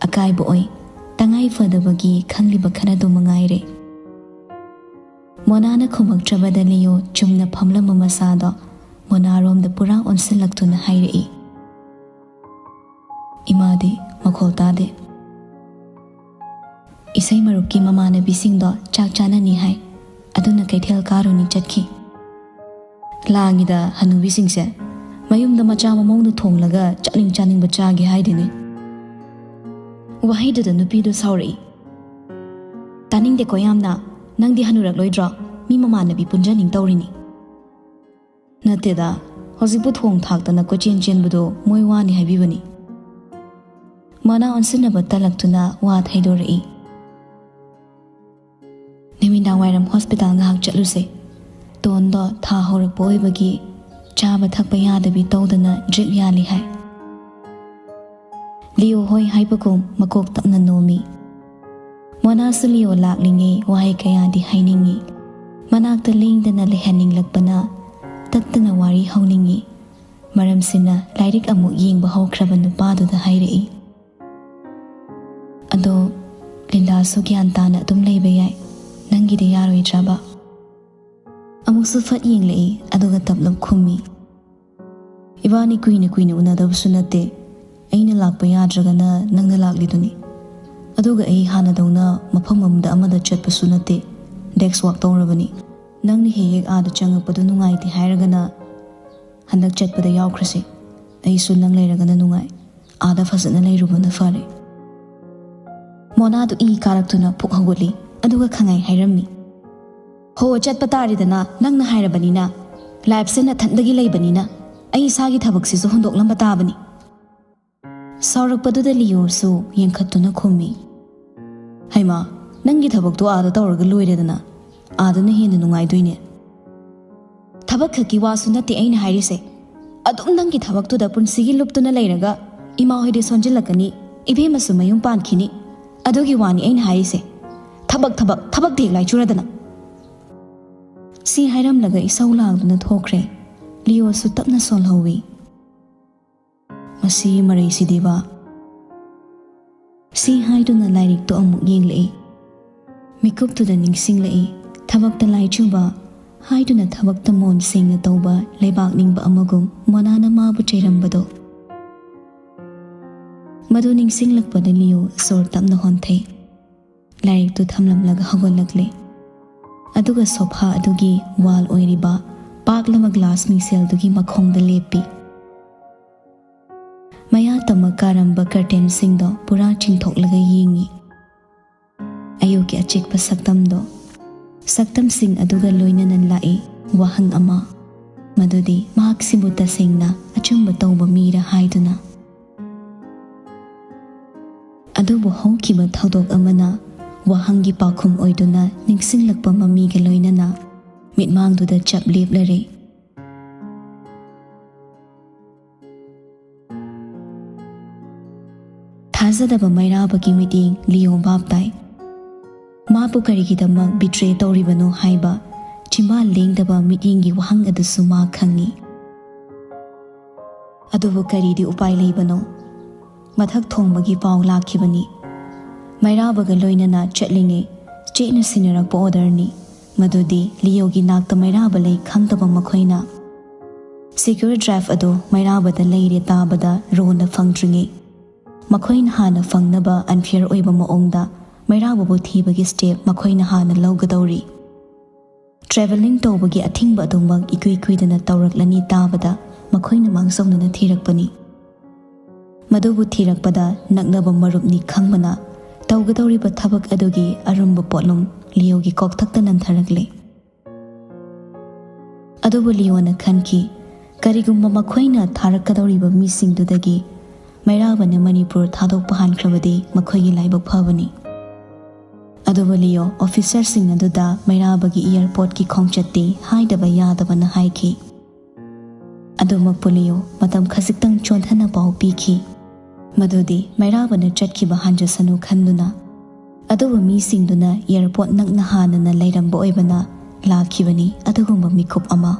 ꯑꯀꯥꯏꯕ ꯑꯣꯏ꯫ ꯇꯉꯥꯏ ꯐꯗꯕꯒꯤ ꯈꯪꯂꯤꯕ ꯈꯔꯗꯨ ꯃꯉꯥꯏꯔꯦ꯫ ꯃꯣꯅꯥꯅ ꯈꯨꯝꯃꯛꯇ꯭ꯔꯕꯗ ꯂꯤꯌꯣ ꯆꯨꯝꯅ ꯐꯝꯂꯝꯕ ꯃꯁꯥꯗꯣ ꯃꯣꯅꯥꯔꯣꯝꯗ ꯄꯨꯔꯥ ꯑꯣꯟꯁꯤꯜꯂꯛꯇꯨꯅ ꯍꯥꯏꯔꯛꯏ꯫ "ꯏꯃꯥꯗꯤ ꯃꯈꯣꯜ ꯇꯥꯗꯦ꯫ ꯏꯁꯩ ꯃꯔꯨꯞꯀꯤ ꯃꯃꯥꯟꯅꯕꯤꯁꯤꯡꯗꯣ ꯆꯥꯛ ꯆꯥꯅꯅꯤ ꯍꯥꯏ, ꯑꯗꯨꯅ ꯀꯩꯊꯦꯜ ꯀꯥꯔꯨꯅꯤ ꯆꯠꯈꯤ꯫ ꯂꯥꯡꯉꯤꯗ ꯍꯅꯨꯕꯤꯁꯤꯡꯁꯦ, ꯃꯌꯨꯝꯗ ꯃꯆꯥ ꯃꯃꯧꯅ ꯊꯣꯡꯂꯒ ꯆꯥꯅꯤꯡ ꯆꯥꯅꯤꯡꯕ ꯆꯥꯒꯦ ꯍꯥꯏꯗꯨꯅꯤ꯫" ꯋꯥꯍꯩꯗꯨꯗ ꯅꯨꯄꯤꯗꯨ ꯁꯥꯎꯔꯛꯏ꯫ "ꯇꯥꯅꯤꯡꯗꯦꯀꯣ ꯌꯥꯝꯅ, ꯅꯪꯗꯤ ꯍꯅꯨꯔꯛꯂꯣꯏꯗ꯭ꯔꯣ? ꯃꯤ ꯃꯃꯥꯟꯅꯕꯤ ꯄꯨꯟꯖꯅꯤꯡ ꯇꯧꯔꯤꯅꯤ꯫" "ꯅꯠꯇꯦꯗ, ꯍꯧꯖꯤꯛꯄꯨ ꯊꯣꯡ ꯊꯥꯛꯇꯅ ꯀꯣꯏꯆꯦꯟ ꯆꯦꯟꯕꯗꯣ ꯃꯣꯏ ꯋꯥꯅꯤ ꯍꯥꯏꯕꯤꯕꯅꯤ꯫" ꯃꯣꯅꯥ ꯑꯣꯟꯁꯤꯟꯅꯕ ꯇꯜꯂꯛꯇꯨꯅ ꯋꯥ ꯊꯩꯗꯣꯔꯛꯏ꯫ "ꯅꯨꯃꯤꯗꯥꯡ ꯋꯥꯏꯔꯝ ꯍꯣꯁꯄꯤꯇꯥꯜ ꯉꯥꯏꯍꯥꯛ ꯆꯠꯂꯨꯁꯦ꯫ ꯇꯣꯟꯗꯣ ꯊꯥ ꯍꯧꯔꯛꯄ ꯑꯣꯏꯕꯒꯤ ꯆꯥꯕ ꯊꯛꯄ ꯌꯥꯗꯕꯤ ꯇꯧꯗꯅ ꯗ꯭ꯔꯤꯞ ꯌꯥꯜꯂꯤ ꯍꯥꯏ꯫" ꯂꯤꯌꯣ ꯍꯣꯏ ꯍꯥꯏꯕꯒꯨꯝ ꯃꯀꯣꯛ ꯇꯞꯅ ꯅꯣꯝꯃꯤ꯫ ꯃꯣꯅꯥꯁꯨ ꯂꯤꯌꯣ ꯂꯥꯛꯂꯤꯉꯩ ꯋꯥꯍꯩ ꯀꯌꯥꯗꯤ ꯍꯥꯏꯅꯤꯡꯏ꯫ ꯃꯅꯥꯛꯇ ꯂꯦꯡꯗꯅ ꯂꯩꯍꯟꯅꯤꯡꯂꯛꯄꯅ ꯇꯠꯇꯅ ꯋꯥꯔꯤ ꯍꯧꯅꯤꯡꯏ꯫ ꯃꯔꯝꯁꯤꯅ ꯂꯥꯏꯔꯤꯛ ꯑꯃꯨꯛ ꯌꯦꯡꯕ ꯍꯧꯈ꯭ꯔꯕ ꯅꯨꯄꯥꯗꯨꯗ ꯍꯥꯏꯔꯛꯏ꯫ "ꯑꯗꯣ ꯂꯤꯟꯗꯥꯁꯨ ꯒ꯭ꯌꯥꯟ ꯇꯥꯅ ꯑꯗꯨꯝ ꯂꯩꯕ ꯌꯥꯏ, ꯅꯪꯒꯤꯗꯤ ꯌꯥꯔꯣꯏꯗ꯭ꯔꯕ?" ꯑꯃꯨꯛꯁꯨ ꯐꯠ ꯌꯦꯡꯂꯛꯏ, ꯑꯗꯨꯒ ꯇꯞꯂꯞ ꯈꯨꯝꯃꯤ꯫ "ꯏꯕꯥꯅꯤ ꯀꯨꯏꯅ ꯀꯨꯏꯅ ꯎꯅꯗꯕꯁꯨ ꯅꯠꯇꯦ꯫ ꯑꯩꯅ ꯂꯥꯛꯄ ꯌꯥꯗ꯭ꯔꯒꯅ ꯅꯪꯅ ꯂꯥꯛꯂꯤꯗꯨꯅꯤ꯫ ꯑꯗꯨꯒ ꯑꯩ ꯍꯥꯟꯅꯗꯧꯅ ꯃꯐꯝ ꯑꯃꯗ ꯑꯃꯗ ꯆꯠꯄꯁꯨ ꯅꯠꯇꯦ, ꯗꯦꯁ꯭ꯛ ꯋꯥꯔꯛ ꯇꯧꯔꯕꯅꯤ꯫ ꯅꯪꯅ ꯍꯦꯛ ꯍꯦꯛ ꯑꯥꯗ ꯆꯪꯉꯛꯄꯗꯨ ꯅꯨꯡꯉꯥꯏꯇꯦ ꯍꯥꯏꯔꯒꯅ ꯍꯟꯗꯛ ꯆꯠꯄꯗ ꯌꯥꯎꯈ꯭ꯔꯁꯤ꯫ ꯑꯩꯁꯨ ꯅꯪ ꯂꯩꯔꯒꯅ ꯅꯨꯡꯉꯥꯏ꯫ ꯑꯥꯗ ꯐꯖꯅ ꯂꯩꯔꯨꯕꯅ ꯐꯔꯦ꯫" ꯃꯣꯅꯥꯗꯨ ꯏ ꯀꯥꯔꯛꯇꯨꯅ ꯄꯨꯛ ꯍꯧꯒꯠꯂꯤ꯫ ꯑꯗꯨꯒ ꯈꯪꯉꯥꯏ ꯍꯥꯏꯔꯝꯃꯤ, "ꯍꯣ, ꯆꯠꯄ ꯇꯥꯔꯦꯗꯅ, ꯅꯪꯅ ꯍꯥꯏꯔꯕꯅꯤꯅ꯫ ꯂꯥꯏꯐꯁꯦ ꯅꯊꯟꯗꯒꯤ ꯂꯩꯕꯅꯤꯅ ꯑꯩ ꯏꯁꯥꯒꯤ ꯊꯕꯛꯁꯤꯁꯨ ꯍꯨꯟꯗꯣꯛꯂꯝꯕ ꯇꯥꯕꯅꯤ"꯫ ꯁꯥꯎꯔꯛꯄꯗꯨꯗ ꯂꯤꯌꯣꯁꯨ ꯌꯦꯡꯈꯠꯇꯨꯅ ꯈꯨꯝꯃꯤ, "ꯍꯩꯃꯥ, ꯅꯪꯒꯤ ꯊꯕꯛꯇꯣ ꯑꯥꯗ ꯇꯧꯔꯒ ꯂꯣꯏꯔꯦꯗꯅ, ꯑꯥꯗꯅ ꯍꯦꯟꯅ ꯅꯨꯡꯉꯥꯏꯗꯣꯏꯅꯦ"꯫ "ꯊꯕꯛ ꯈꯛꯀꯤ ꯋꯥꯁꯨ ꯅꯠꯇꯦ ꯑꯩꯅ ꯍꯥꯏꯔꯤꯁꯦ꯫ ꯑꯗꯨꯝ ꯅꯪꯒꯤ ꯊꯕꯛꯇꯨꯗ ꯄꯨꯟꯁꯤꯒꯤ ꯂꯨꯞꯇꯨꯅ ꯂꯩꯔꯒ ꯏꯃꯥ ꯍꯣꯏꯗꯤ ꯁꯣꯟꯖꯤꯜꯂꯛꯀꯅꯤ, ꯏꯕꯦꯝꯃꯁꯨ ꯃꯌꯨꯝ ꯄꯥꯟꯈꯤꯅꯤ꯫ ꯑꯗꯨꯒꯤ ꯋꯥꯅꯤ ꯑꯩꯅ ꯍꯥꯏꯔꯤꯁꯦ꯫ ꯊꯕꯛ, ꯊꯕꯛ, ꯊꯕꯛꯇ ꯍꯦꯛ ꯂꯥꯏꯆꯨꯔꯗꯅ"꯫ ꯁꯤ ꯍꯥꯏꯔꯝꯂꯒ ꯏꯁꯧ ꯂꯥꯡꯗꯨꯅ ꯊꯣꯛꯈ꯭ꯔꯦ꯫ ꯂꯤꯌꯣꯁꯨ ꯇꯞꯅ ꯁꯣꯜꯍꯧꯋꯤ꯫ "ꯃꯁꯤꯒꯤ ꯃꯔꯩꯁꯤꯗꯤꯕ"꯫ ꯁꯤ ꯍꯥꯏꯗꯨꯅ ꯂꯥꯏꯔꯤꯛꯇꯣ ꯑꯃꯨꯛ ꯌꯦꯡꯂꯛꯏ꯫ ꯃꯤꯀꯨꯞꯇꯨꯗ ꯅꯤꯡꯁꯤꯡꯂꯛꯏ, ꯊꯕꯛꯇ ꯂꯥꯏꯆꯨꯕ ꯍꯥꯏꯗꯨꯅ ꯊꯕꯛꯇ ꯃꯣꯟ ꯁꯦꯡꯅ ꯇꯧꯕ ꯂꯩꯕꯥꯛ ꯅꯤꯡꯕ ꯑꯃꯒꯨꯝ ꯃꯣꯅꯥꯅ ꯃꯥꯕꯨ ꯆꯩꯔꯝꯕꯗꯣ꯫ ꯃꯗꯨ ꯅꯤꯡꯁꯤꯡꯂꯛꯄꯗ ꯂꯤꯌꯣ ꯁꯣꯔ ꯇꯞꯅ ꯍꯣꯟꯊꯩ꯫ ꯂꯥꯏꯔꯤꯛꯇꯨ ꯊꯝꯂꯝꯂꯒ ꯍꯧꯒꯠꯂꯛꯂꯦ꯫ ꯑꯗꯨꯒ ꯁꯣꯐꯥ ꯑꯗꯨꯒꯤ ꯋꯥꯜ ꯑꯣꯏꯔꯤꯕ ꯄꯥꯛꯂꯕ ꯒ꯭ꯂꯥꯁ ꯃꯤꯡꯁꯦꯜꯗꯨꯒꯤ ꯃꯈꯣꯡꯗ ꯂꯦꯞꯄꯤ꯫ ꯃꯌꯥ ꯇꯝꯃ ꯀꯥꯔꯝꯕ ꯀꯔꯇꯦꯟꯁꯤꯡꯗꯣ ꯄꯨꯔꯥ ꯆꯤꯡꯊꯣꯛꯂꯒ ꯌꯦꯡꯉꯤ꯫ ꯑꯌꯨꯛꯀꯤ ꯑꯆꯤꯛꯄ ꯁꯛꯇꯝꯗꯣ, ꯁꯛꯇꯝꯁꯤꯡ ꯑꯗꯨꯒ ꯂꯣꯏꯅꯅ ꯂꯥꯛꯏ ꯋꯥꯍꯪ ꯑꯃ, ꯃꯗꯨꯗꯤ ꯃꯍꯥꯛꯁꯤꯕꯨ ꯇꯁꯦꯡꯅ ꯑꯆꯨꯝꯕ ꯇꯧꯕ ꯃꯤꯔ ꯍꯥꯏꯗꯨꯅ꯫ ꯑꯗꯨꯕꯨ ꯍꯧꯈꯤꯕ ꯊꯧꯗꯣꯛ ꯑꯃꯅ ꯋꯥꯍꯪꯒꯤ ꯄꯥꯎꯈꯨꯝ ꯑꯣꯏꯗꯨꯅ ꯅꯤꯡꯁꯤꯡꯂꯛꯄ ꯃꯃꯤꯒ ꯂꯣꯏꯅꯅ ꯃꯤꯠꯃꯥꯡꯗꯨꯗ ꯆꯞ ꯂꯦꯞꯂꯔꯦ꯫ ꯊꯥꯖꯗꯕ ꯃꯩꯔꯥꯕꯒꯤ ꯃꯤꯠꯌꯦꯡ ꯂꯤꯌꯣ ꯚꯥꯞ ꯇꯥꯏ꯫ ꯃꯥꯕꯨ ꯀꯔꯤꯒꯤꯗꯃꯛ ꯕꯤꯇ꯭ꯔꯦ ꯇꯧꯔꯤꯕꯅꯣ ꯍꯥꯏꯕ ꯆꯤꯝꯕꯥꯜ ꯂꯦꯡꯗꯕ ꯃꯤꯠꯌꯦꯡꯒꯤ ꯋꯥꯍꯪ ꯑꯗꯨꯁꯨ ꯃꯥ ꯈꯪꯏ꯫ ꯑꯗꯨꯕꯨ ꯀꯔꯤꯗꯤ ꯎꯄꯥꯏ ꯂꯩꯕꯅꯣ? ꯃꯊꯛ ꯊꯣꯡꯕꯒꯤ ꯄꯥꯎ ꯂꯥꯛꯈꯤꯕꯅꯤ꯫ ꯃꯩꯔꯥꯕꯒ ꯂꯣꯏꯅꯅ ꯆꯠꯂꯤꯉꯩ ꯆꯦꯠꯅ ꯁꯤꯟꯅꯔꯛꯄ ꯑꯣꯔꯗꯔꯅꯤ꯫ ꯃꯗꯨꯗꯤ ꯂꯤꯌꯣꯒꯤ ꯅꯥꯛꯇ ꯃꯩꯔꯥꯕ ꯂꯩ ꯈꯪꯗꯕ ꯃꯈꯣꯏꯅ ꯁꯤꯀ꯭ꯌꯨꯔ ꯗ꯭ꯔꯥꯏꯚ ꯑꯗꯨ ꯃꯩꯔꯥꯕꯗ ꯂꯩꯔꯦ ꯇꯥꯕꯗ ꯔꯣꯅ ꯐꯪꯗ꯭ꯔꯤꯉꯩ ꯃꯈꯣꯏꯅ ꯍꯥꯟꯅ ꯐꯪꯅꯕ ꯑꯟꯐꯤꯌꯔ ꯑꯣꯏꯕ ꯃꯑꯣꯡꯗ ꯃꯩꯔꯥꯕꯕꯨ ꯊꯤꯕꯒꯤ ꯁ꯭ꯇꯦꯞ ꯃꯈꯣꯏꯅ ꯍꯥꯟꯅ ꯂꯧꯒꯗꯧꯔꯤ꯫ ꯇ꯭ꯔꯦꯚꯦꯂꯤꯡ ꯇꯧꯕꯒꯤ ꯑꯊꯤꯡꯕ ꯑꯗꯨꯃꯛ ꯏꯀꯨꯏ ꯀꯨꯏꯗꯅ ꯇꯧꯔꯛꯂꯅꯤ ꯇꯥꯕꯗ ꯃꯈꯣꯏꯅ ꯃꯥꯡꯖꯧꯅꯅ ꯊꯤꯔꯛꯄꯅꯤ꯫ ꯃꯗꯨꯕꯨ ꯊꯤꯔꯛꯄꯗ ꯅꯛꯅꯕ ꯃꯔꯨꯞꯅꯤ ꯈꯪꯕꯅ ꯇꯧꯒꯗꯧꯔꯤꯕ ꯊꯕꯛ ꯑꯗꯨꯒꯤ ꯑꯔꯨꯝꯕ ꯄꯣꯠꯂꯨꯝ ꯂꯤꯌꯣꯒꯤ ꯀꯣꯛꯊꯛꯇ ꯅꯟꯊꯔꯛꯂꯦ꯫ ꯑꯗꯨꯕꯨ ꯂꯤꯌꯣꯅ ꯈꯟꯈꯤ, ꯀꯔꯤꯒꯨꯝꯕ ꯃꯈꯣꯏꯅ ꯊꯥꯔꯛꯀꯗꯧꯔꯤꯕ ꯃꯤꯁꯤꯡꯗꯨꯗꯒꯤ ꯃꯩꯔꯥꯕꯅ ꯃꯅꯤꯄꯨꯔ ꯊꯥꯗꯣꯛꯄ ꯍꯥꯟꯈ꯭ꯔꯕꯗꯤ ꯃꯈꯣꯏꯒꯤ ꯂꯥꯏꯕꯛ ꯐꯕꯅꯤ꯫ ꯑꯗꯨꯕꯨ ꯂꯤꯌꯣ ꯑꯣꯐꯤꯁꯔꯁꯤꯡ ꯑꯗꯨꯗ ꯃꯩꯔꯥꯕꯒꯤ ꯏꯌꯥꯔꯄꯣꯔꯠꯀꯤ ꯈꯣꯡꯆꯠꯇꯤ ꯍꯥꯏꯗꯕ ꯌꯥꯗꯕꯅ ꯍꯥꯏꯈꯤ꯫ ꯑꯗꯨꯃꯛꯄꯨ ꯂꯤꯌꯣ ꯃꯇꯝ ꯈꯖꯤꯛꯇꯪ ꯆꯣꯟꯊꯅ ꯄꯥꯎ ꯄꯤꯈꯤ, ꯃꯗꯨꯗꯤ ꯃꯩꯔꯥꯕꯅ ꯆꯠꯈꯤꯕ ꯍꯟꯖꯁꯅꯨ ꯈꯟꯗꯨꯅ꯫ ꯑꯗꯨꯕꯨ ꯃꯤꯁꯤꯡꯗꯨꯅ ꯏꯌꯥꯔꯄꯣꯔꯠ ꯅꯛꯅ ꯍꯥꯟꯅꯅ ꯂꯩꯔꯝꯕ ꯑꯣꯏꯕꯅ ꯂꯥꯛꯈꯤꯕꯅꯤ ꯑꯗꯨꯒꯨꯝꯕ ꯃꯤꯀꯨꯞ ꯑꯃ꯫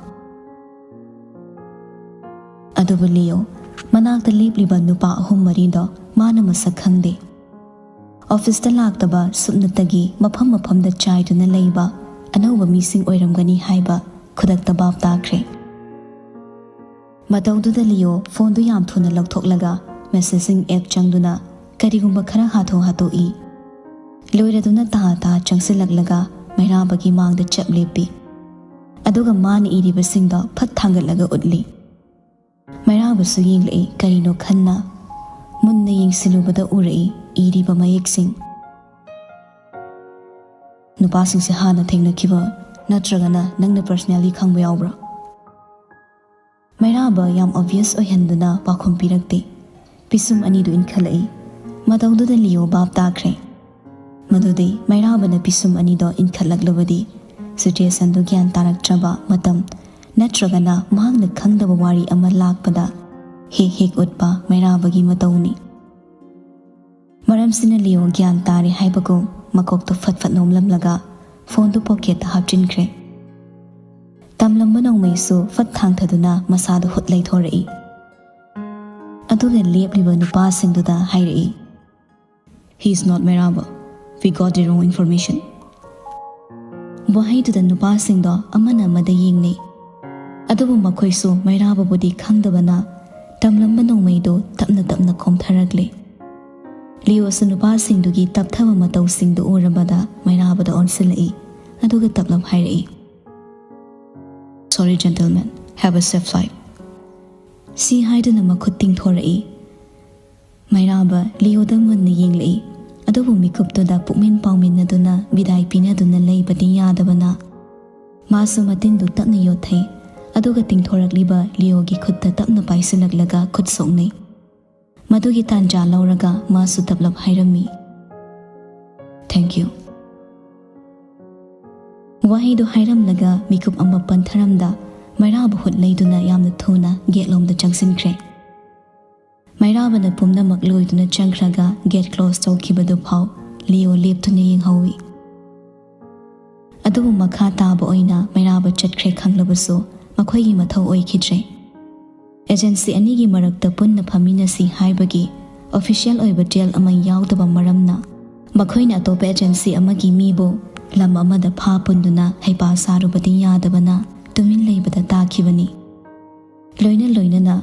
ꯑꯗꯨꯕꯨ ꯂꯤꯌꯣ ꯃꯅꯥꯛꯇ ꯂꯦꯞꯂꯤꯕ ꯅꯨꯄꯥ ꯑꯍꯨꯝ ꯃꯔꯤꯗꯣ ꯃꯥꯅ ꯃꯁꯛ ꯈꯪꯗꯦ꯫ ꯑꯣꯐꯤꯁꯇ ꯂꯥꯛꯇꯕ ꯁꯨꯞꯅꯇꯒꯤ ꯃꯐꯝ ꯃꯐꯝꯗ ꯆꯥꯏꯗꯨꯅ ꯂꯩꯕ ꯑꯅꯧꯕ ꯃꯤꯁꯤꯡ ꯑꯣꯏꯔꯝꯒꯅꯤ ꯍꯥꯏꯕ ꯈꯨꯗꯛꯇ ꯚꯥꯞ ꯇꯥꯈ꯭ꯔꯦ꯫ ꯃꯇꯧꯗꯨꯗ ꯂꯤꯌꯣ ꯐꯣꯟꯗꯨ ꯌꯥꯝ ꯊꯨꯅ ꯂꯧꯊꯣꯛꯂꯒ ꯃꯦꯁꯦꯖꯤꯡ ꯑꯦꯞ ꯆꯪꯗꯨꯅ ꯀꯔꯤꯒꯨꯝꯕ ꯈꯔ ꯍꯥꯊꯨ ꯍꯥꯊꯨ ꯏ꯫ ꯂꯣꯏꯔꯗꯨꯅ ꯇꯍꯥ ꯇꯍꯥ ꯆꯪꯁꯤꯜꯂꯛꯂꯒ ꯃꯩꯔꯥꯕꯒꯤ ꯃꯥꯡꯗ ꯆꯞ ꯂꯦꯞꯄꯤ꯫ ꯑꯗꯨꯒ ꯃꯥꯅ ꯏꯔꯤꯕꯁꯤꯡꯗꯣ ꯐꯠ ꯊꯥꯡꯒꯠꯂꯒ ꯎꯠꯂꯤ꯫ ꯃꯩꯔꯥꯕꯁꯨ ꯌꯦꯡꯂꯛꯏ ꯀꯔꯤꯅꯣ ꯈꯟꯅ꯫ ꯃꯨꯟꯅ ꯌꯦꯡꯁꯤꯜꯂꯨꯕꯗ ꯎꯔꯛꯏ ꯏꯔꯤꯕ ꯃꯌꯦꯛꯁꯤꯡ꯫ ꯅꯨꯄꯥꯁꯤꯡꯁꯦ ꯍꯥꯟꯅ ꯊꯦꯡꯅꯈꯤꯕ ꯅꯠꯇ꯭ꯔꯒꯅ ꯅꯪꯅ ꯄꯔꯁꯅꯦꯜꯂꯤ ꯈꯪꯕ ꯌꯥꯎꯕ꯭ꯔꯥ? ꯃꯩꯔꯥꯕ ꯌꯥꯝ ꯑꯣꯕꯚꯤꯌꯁ ꯑꯣꯏꯍꯟꯗꯨꯅ ꯄꯥꯎꯈꯨꯝ ꯄꯤꯔꯛꯇꯦ꯫ ꯄꯤꯁꯨꯝ ꯑꯅꯤꯗꯨ ꯏꯟꯈꯠꯂꯛꯏ꯫ ꯃꯇꯧꯗꯨꯗ ꯂꯤꯌꯣ ꯚꯥꯞ ꯇꯥꯈ꯭ꯔꯦ꯫ ꯃꯗꯨꯗꯤ ꯃꯩꯔꯥꯕꯅ ꯄꯤꯁꯨꯝ ꯑꯅꯤꯗꯣ ꯏꯟꯈꯠꯂꯛꯂꯕꯗꯤ ꯁꯤꯆꯨꯌꯦꯁꯟꯗꯨ ꯒ꯭ꯌꯥꯟ ꯇꯥꯔꯛꯇ꯭ꯔꯕ ꯃꯇꯝ ꯅꯠꯇ꯭ꯔꯒꯅ ꯃꯍꯥꯛꯅ ꯈꯪꯗꯕ ꯋꯥꯔꯤ ꯑꯃ ꯂꯥꯛꯄꯗ ꯍꯦꯛ ꯍꯦꯛ ꯎꯠꯄ ꯃꯩꯔꯥꯕꯒꯤ ꯃꯇꯧꯅꯤ꯫ ꯃꯔꯝꯁꯤꯅ ꯂꯤꯌꯣ ꯒ꯭ꯌꯥꯟ ꯇꯥꯔꯦ ꯍꯥꯏꯕꯒꯨꯝ ꯃꯀꯣꯛꯇꯨ ꯐꯠ ꯐꯠ ꯅꯣꯝꯂꯝꯂꯒ ꯐꯣꯟꯗꯨ ꯄꯣꯀꯦꯠꯇ ꯍꯥꯞꯆꯤꯟꯈ꯭ꯔꯦ꯫ ꯇꯝꯂꯝꯕ ꯅꯣꯡꯃꯩꯁꯨ ꯐꯠ ꯊꯥꯡꯊꯗꯨꯅ ꯃꯁꯥꯗꯨ ꯍꯨꯠ ꯂꯩꯊꯣꯔꯛꯏ꯫ ꯑꯗꯨꯒ ꯂꯦꯞꯂꯤꯕ ꯅꯨꯄꯥꯁꯤꯡꯗꯨꯗ ꯍꯥꯏꯔꯛꯏ, "He is not ꯃꯩꯔꯥꯕ. We got the wrong information." ꯋꯥꯍꯩꯗꯨꯗ ꯅꯨꯄꯥꯁꯤꯡꯗꯣ ꯑꯃꯅ ꯑꯃꯗ ꯌꯦꯡꯅꯩ꯫ ꯑꯗꯨꯕꯨ ꯃꯈꯣꯏꯁꯨ ꯃꯩꯔꯥꯕꯕꯨꯗꯤ ꯈꯪꯗꯕꯅ ꯇꯝꯂꯝꯕ ꯅꯣꯡꯃꯩꯗꯨ ꯇꯞꯅ ꯇꯞꯅ ꯈꯣꯝꯊꯔꯛꯂꯦ꯫ ꯂꯤꯌꯣꯁꯨ ꯅꯨꯄꯥꯁꯤꯡꯗꯨꯒꯤ ꯇꯞꯊꯕ ꯃꯇꯧꯁꯤꯡꯗꯨ ꯎꯔꯕꯗ ꯃꯩꯔꯥꯕꯗ ꯑꯣꯟꯁꯤꯜꯂꯛꯏ, ꯑꯗꯨꯒ ꯇꯞꯂꯞ ꯍꯥꯏꯔꯛꯏ, "Sorry gentlemen, have a safe flight." ꯁꯤ ꯍꯥꯏꯗꯨꯅ ꯃꯈꯨꯠ ꯇꯤꯡꯊꯣꯔꯛꯏ꯫ ꯃꯩꯔꯥꯕ ꯂꯤꯌꯣꯗ ꯃꯨꯟꯅ ꯌꯦꯡꯂꯛꯏ꯫ ꯑꯗꯨꯕꯨ ꯃꯤꯀꯨꯞꯇꯨꯗ ꯄꯨꯛꯃꯤꯟ ꯄꯥꯎꯃꯤꯟꯅꯗꯨꯅ ꯕꯤꯗꯥꯏ ꯄꯤꯅꯗꯨꯅ ꯂꯩꯕꯗꯤ ꯌꯥꯗꯕꯅ, ꯃꯥꯁꯨ ꯃꯇꯤꯟꯗꯨ ꯇꯞꯅ ꯌꯣꯠꯊꯩ꯫ ꯑꯗꯨꯒ ꯇꯤꯡꯊꯣꯔꯛꯂꯤꯕ ꯂꯤꯑꯣꯒꯤ ꯈꯨꯠꯇ ꯇꯞꯅ ꯄꯥꯏꯁꯤꯜꯂꯛꯂꯒ ꯈꯨꯠ ꯁꯣꯛꯅꯩ꯫ ꯃꯗꯨꯒꯤ ꯇꯥꯟꯖꯥ ꯂꯧꯔꯒ ꯃꯥꯁꯨ ꯇꯞꯂꯞ ꯍꯥꯏꯔꯝꯃꯤ, "Thank you." ꯋꯥꯍꯩꯗꯨ ꯍꯥꯏꯔꯝꯂꯒ ꯃꯤꯀꯨꯞ ꯑꯃ ꯄꯟꯊꯔꯝꯗ ꯃꯩꯔꯥꯕ ꯍꯨꯠ ꯂꯩꯗꯨꯅ ꯌꯥꯝꯅ ꯊꯨꯅ ꯒꯦꯠꯂꯣꯝꯗ ꯆꯪꯁꯤꯟꯈ꯭ꯔꯦ꯫ ꯃꯩꯔꯥꯕꯅ ꯄꯨꯝꯅꯃꯛ ꯂꯣꯏꯗꯨꯅ ꯆꯪꯈ꯭ꯔꯒ ꯒꯦꯠ ꯀ꯭ꯂꯣꯁ ꯇꯧꯈꯤꯕꯗꯨ ꯐꯥꯎ ꯂꯤꯑꯣ ꯂꯦꯞꯇꯨꯅ ꯌꯦꯡꯍꯧꯏ꯫ ꯑꯗꯨꯕꯨ ꯃꯈꯥ ꯇꯥꯕ ꯑꯣꯏꯅ ꯃꯩꯔꯥꯕ ꯆꯠꯈ꯭ꯔꯦ ꯈꯪꯂꯕꯁꯨ ꯃꯈꯣꯏꯒꯤ ꯃꯊꯧ ꯑꯣꯏꯈꯤꯗ꯭ꯔꯦ꯫ ꯑꯦꯖꯦꯟꯁꯤ ꯑꯅꯤꯒꯤ ꯃꯔꯛꯇ ꯄꯨꯟꯅ ꯐꯝꯃꯤꯟꯅꯁꯤ ꯍꯥꯏꯕꯒꯤ ꯑꯣꯐꯤꯁꯤꯌꯦꯜ ꯑꯣꯏꯕ ꯗꯤꯜ ꯑꯃ ꯌꯥꯎꯗꯕ ꯃꯔꯝꯅ ꯃꯈꯣꯏꯅ ꯑꯇꯣꯞꯄ ꯑꯦꯖꯦꯟꯁꯤ ꯑꯃꯒꯤ ꯃꯤꯕꯨ ꯂꯝ ꯑꯃꯗ ꯐꯥ ꯄꯨꯟꯗꯨꯅ ꯍꯩꯄꯥ ꯁꯥꯔꯨꯕꯗꯤ ꯌꯥꯗꯕꯅ ꯇꯨꯃꯤꯟ ꯂꯩꯕꯗ ꯇꯥꯈꯤꯕꯅꯤ꯫ ꯂꯣꯏꯅ ꯂꯣꯏꯅꯅ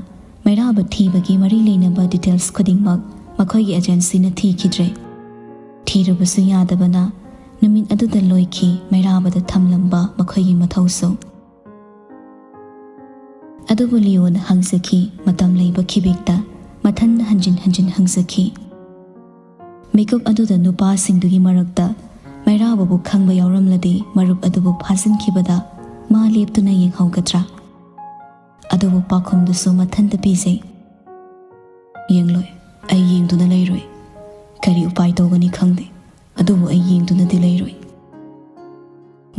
ꯃꯩꯔꯥꯕ ꯊꯤꯕꯒꯤ ꯃꯔꯤ ꯂꯩꯅꯕ ꯗꯤꯇꯦꯜꯁ ꯈꯨꯗꯤꯡꯃꯛ ꯃꯈꯣꯏꯒꯤ ꯑꯦꯖꯦꯟꯁꯤꯅ ꯊꯤꯈꯤꯗ꯭ꯔꯦ꯫ ꯊꯤꯔꯨꯕꯁꯨ ꯌꯥꯗꯕꯅ ꯅꯨꯃꯤꯠ ꯑꯗꯨꯗ ꯂꯣꯏꯈꯤ ꯃꯩꯔꯥꯕꯗ ꯊꯝꯂꯝꯕ ꯃꯈꯣꯏꯒꯤ ꯃꯊꯧꯁꯨ꯫ ꯑꯗꯨꯕꯨ ꯂꯤꯑꯣꯅ ꯍꯪꯖꯈꯤ, ꯃꯇꯝ ꯂꯩꯕ ꯈꯤꯕꯤꯛꯇ ꯃꯊꯟꯗ ꯍꯟꯖꯤꯟ ꯍꯟꯖꯤꯟ ꯍꯪꯖꯈꯤ꯫ ꯃꯤꯀꯨꯞ ꯑꯗꯨꯗ ꯅꯨꯄꯥꯁꯤꯡꯗꯨꯒꯤ ꯃꯔꯛꯇ ꯃꯩꯔꯥꯕꯕꯨ ꯈꯪꯕ ꯌꯥꯎꯔꯝꯂꯗꯤ ꯃꯔꯨꯞ ꯑꯗꯨꯕꯨ ꯐꯥꯖꯤꯟꯈꯤꯕꯗ ꯃꯥ ꯂꯦꯞꯇꯨꯅ ꯌꯦꯡꯍꯧꯒꯗ꯭ꯔꯥ? ꯑꯗꯨꯕꯨ ꯄꯥꯎꯈꯨꯝꯗꯨꯁꯨ ꯃꯊꯟꯇ ꯄꯤꯖꯩ, "ꯌꯦꯡꯂꯣꯏ, ꯑꯩ ꯌꯦꯡꯗꯨꯅ ꯂꯩꯔꯣꯏ꯫ ꯀꯔꯤ ꯎꯄꯥꯏ ꯇꯧꯒꯅꯤ ꯈꯪꯗꯦ, ꯑꯗꯨꯕꯨ ꯑꯩ ꯌꯦꯡꯗꯨꯅꯗꯤ ꯂꯩꯔꯣꯏ"꯫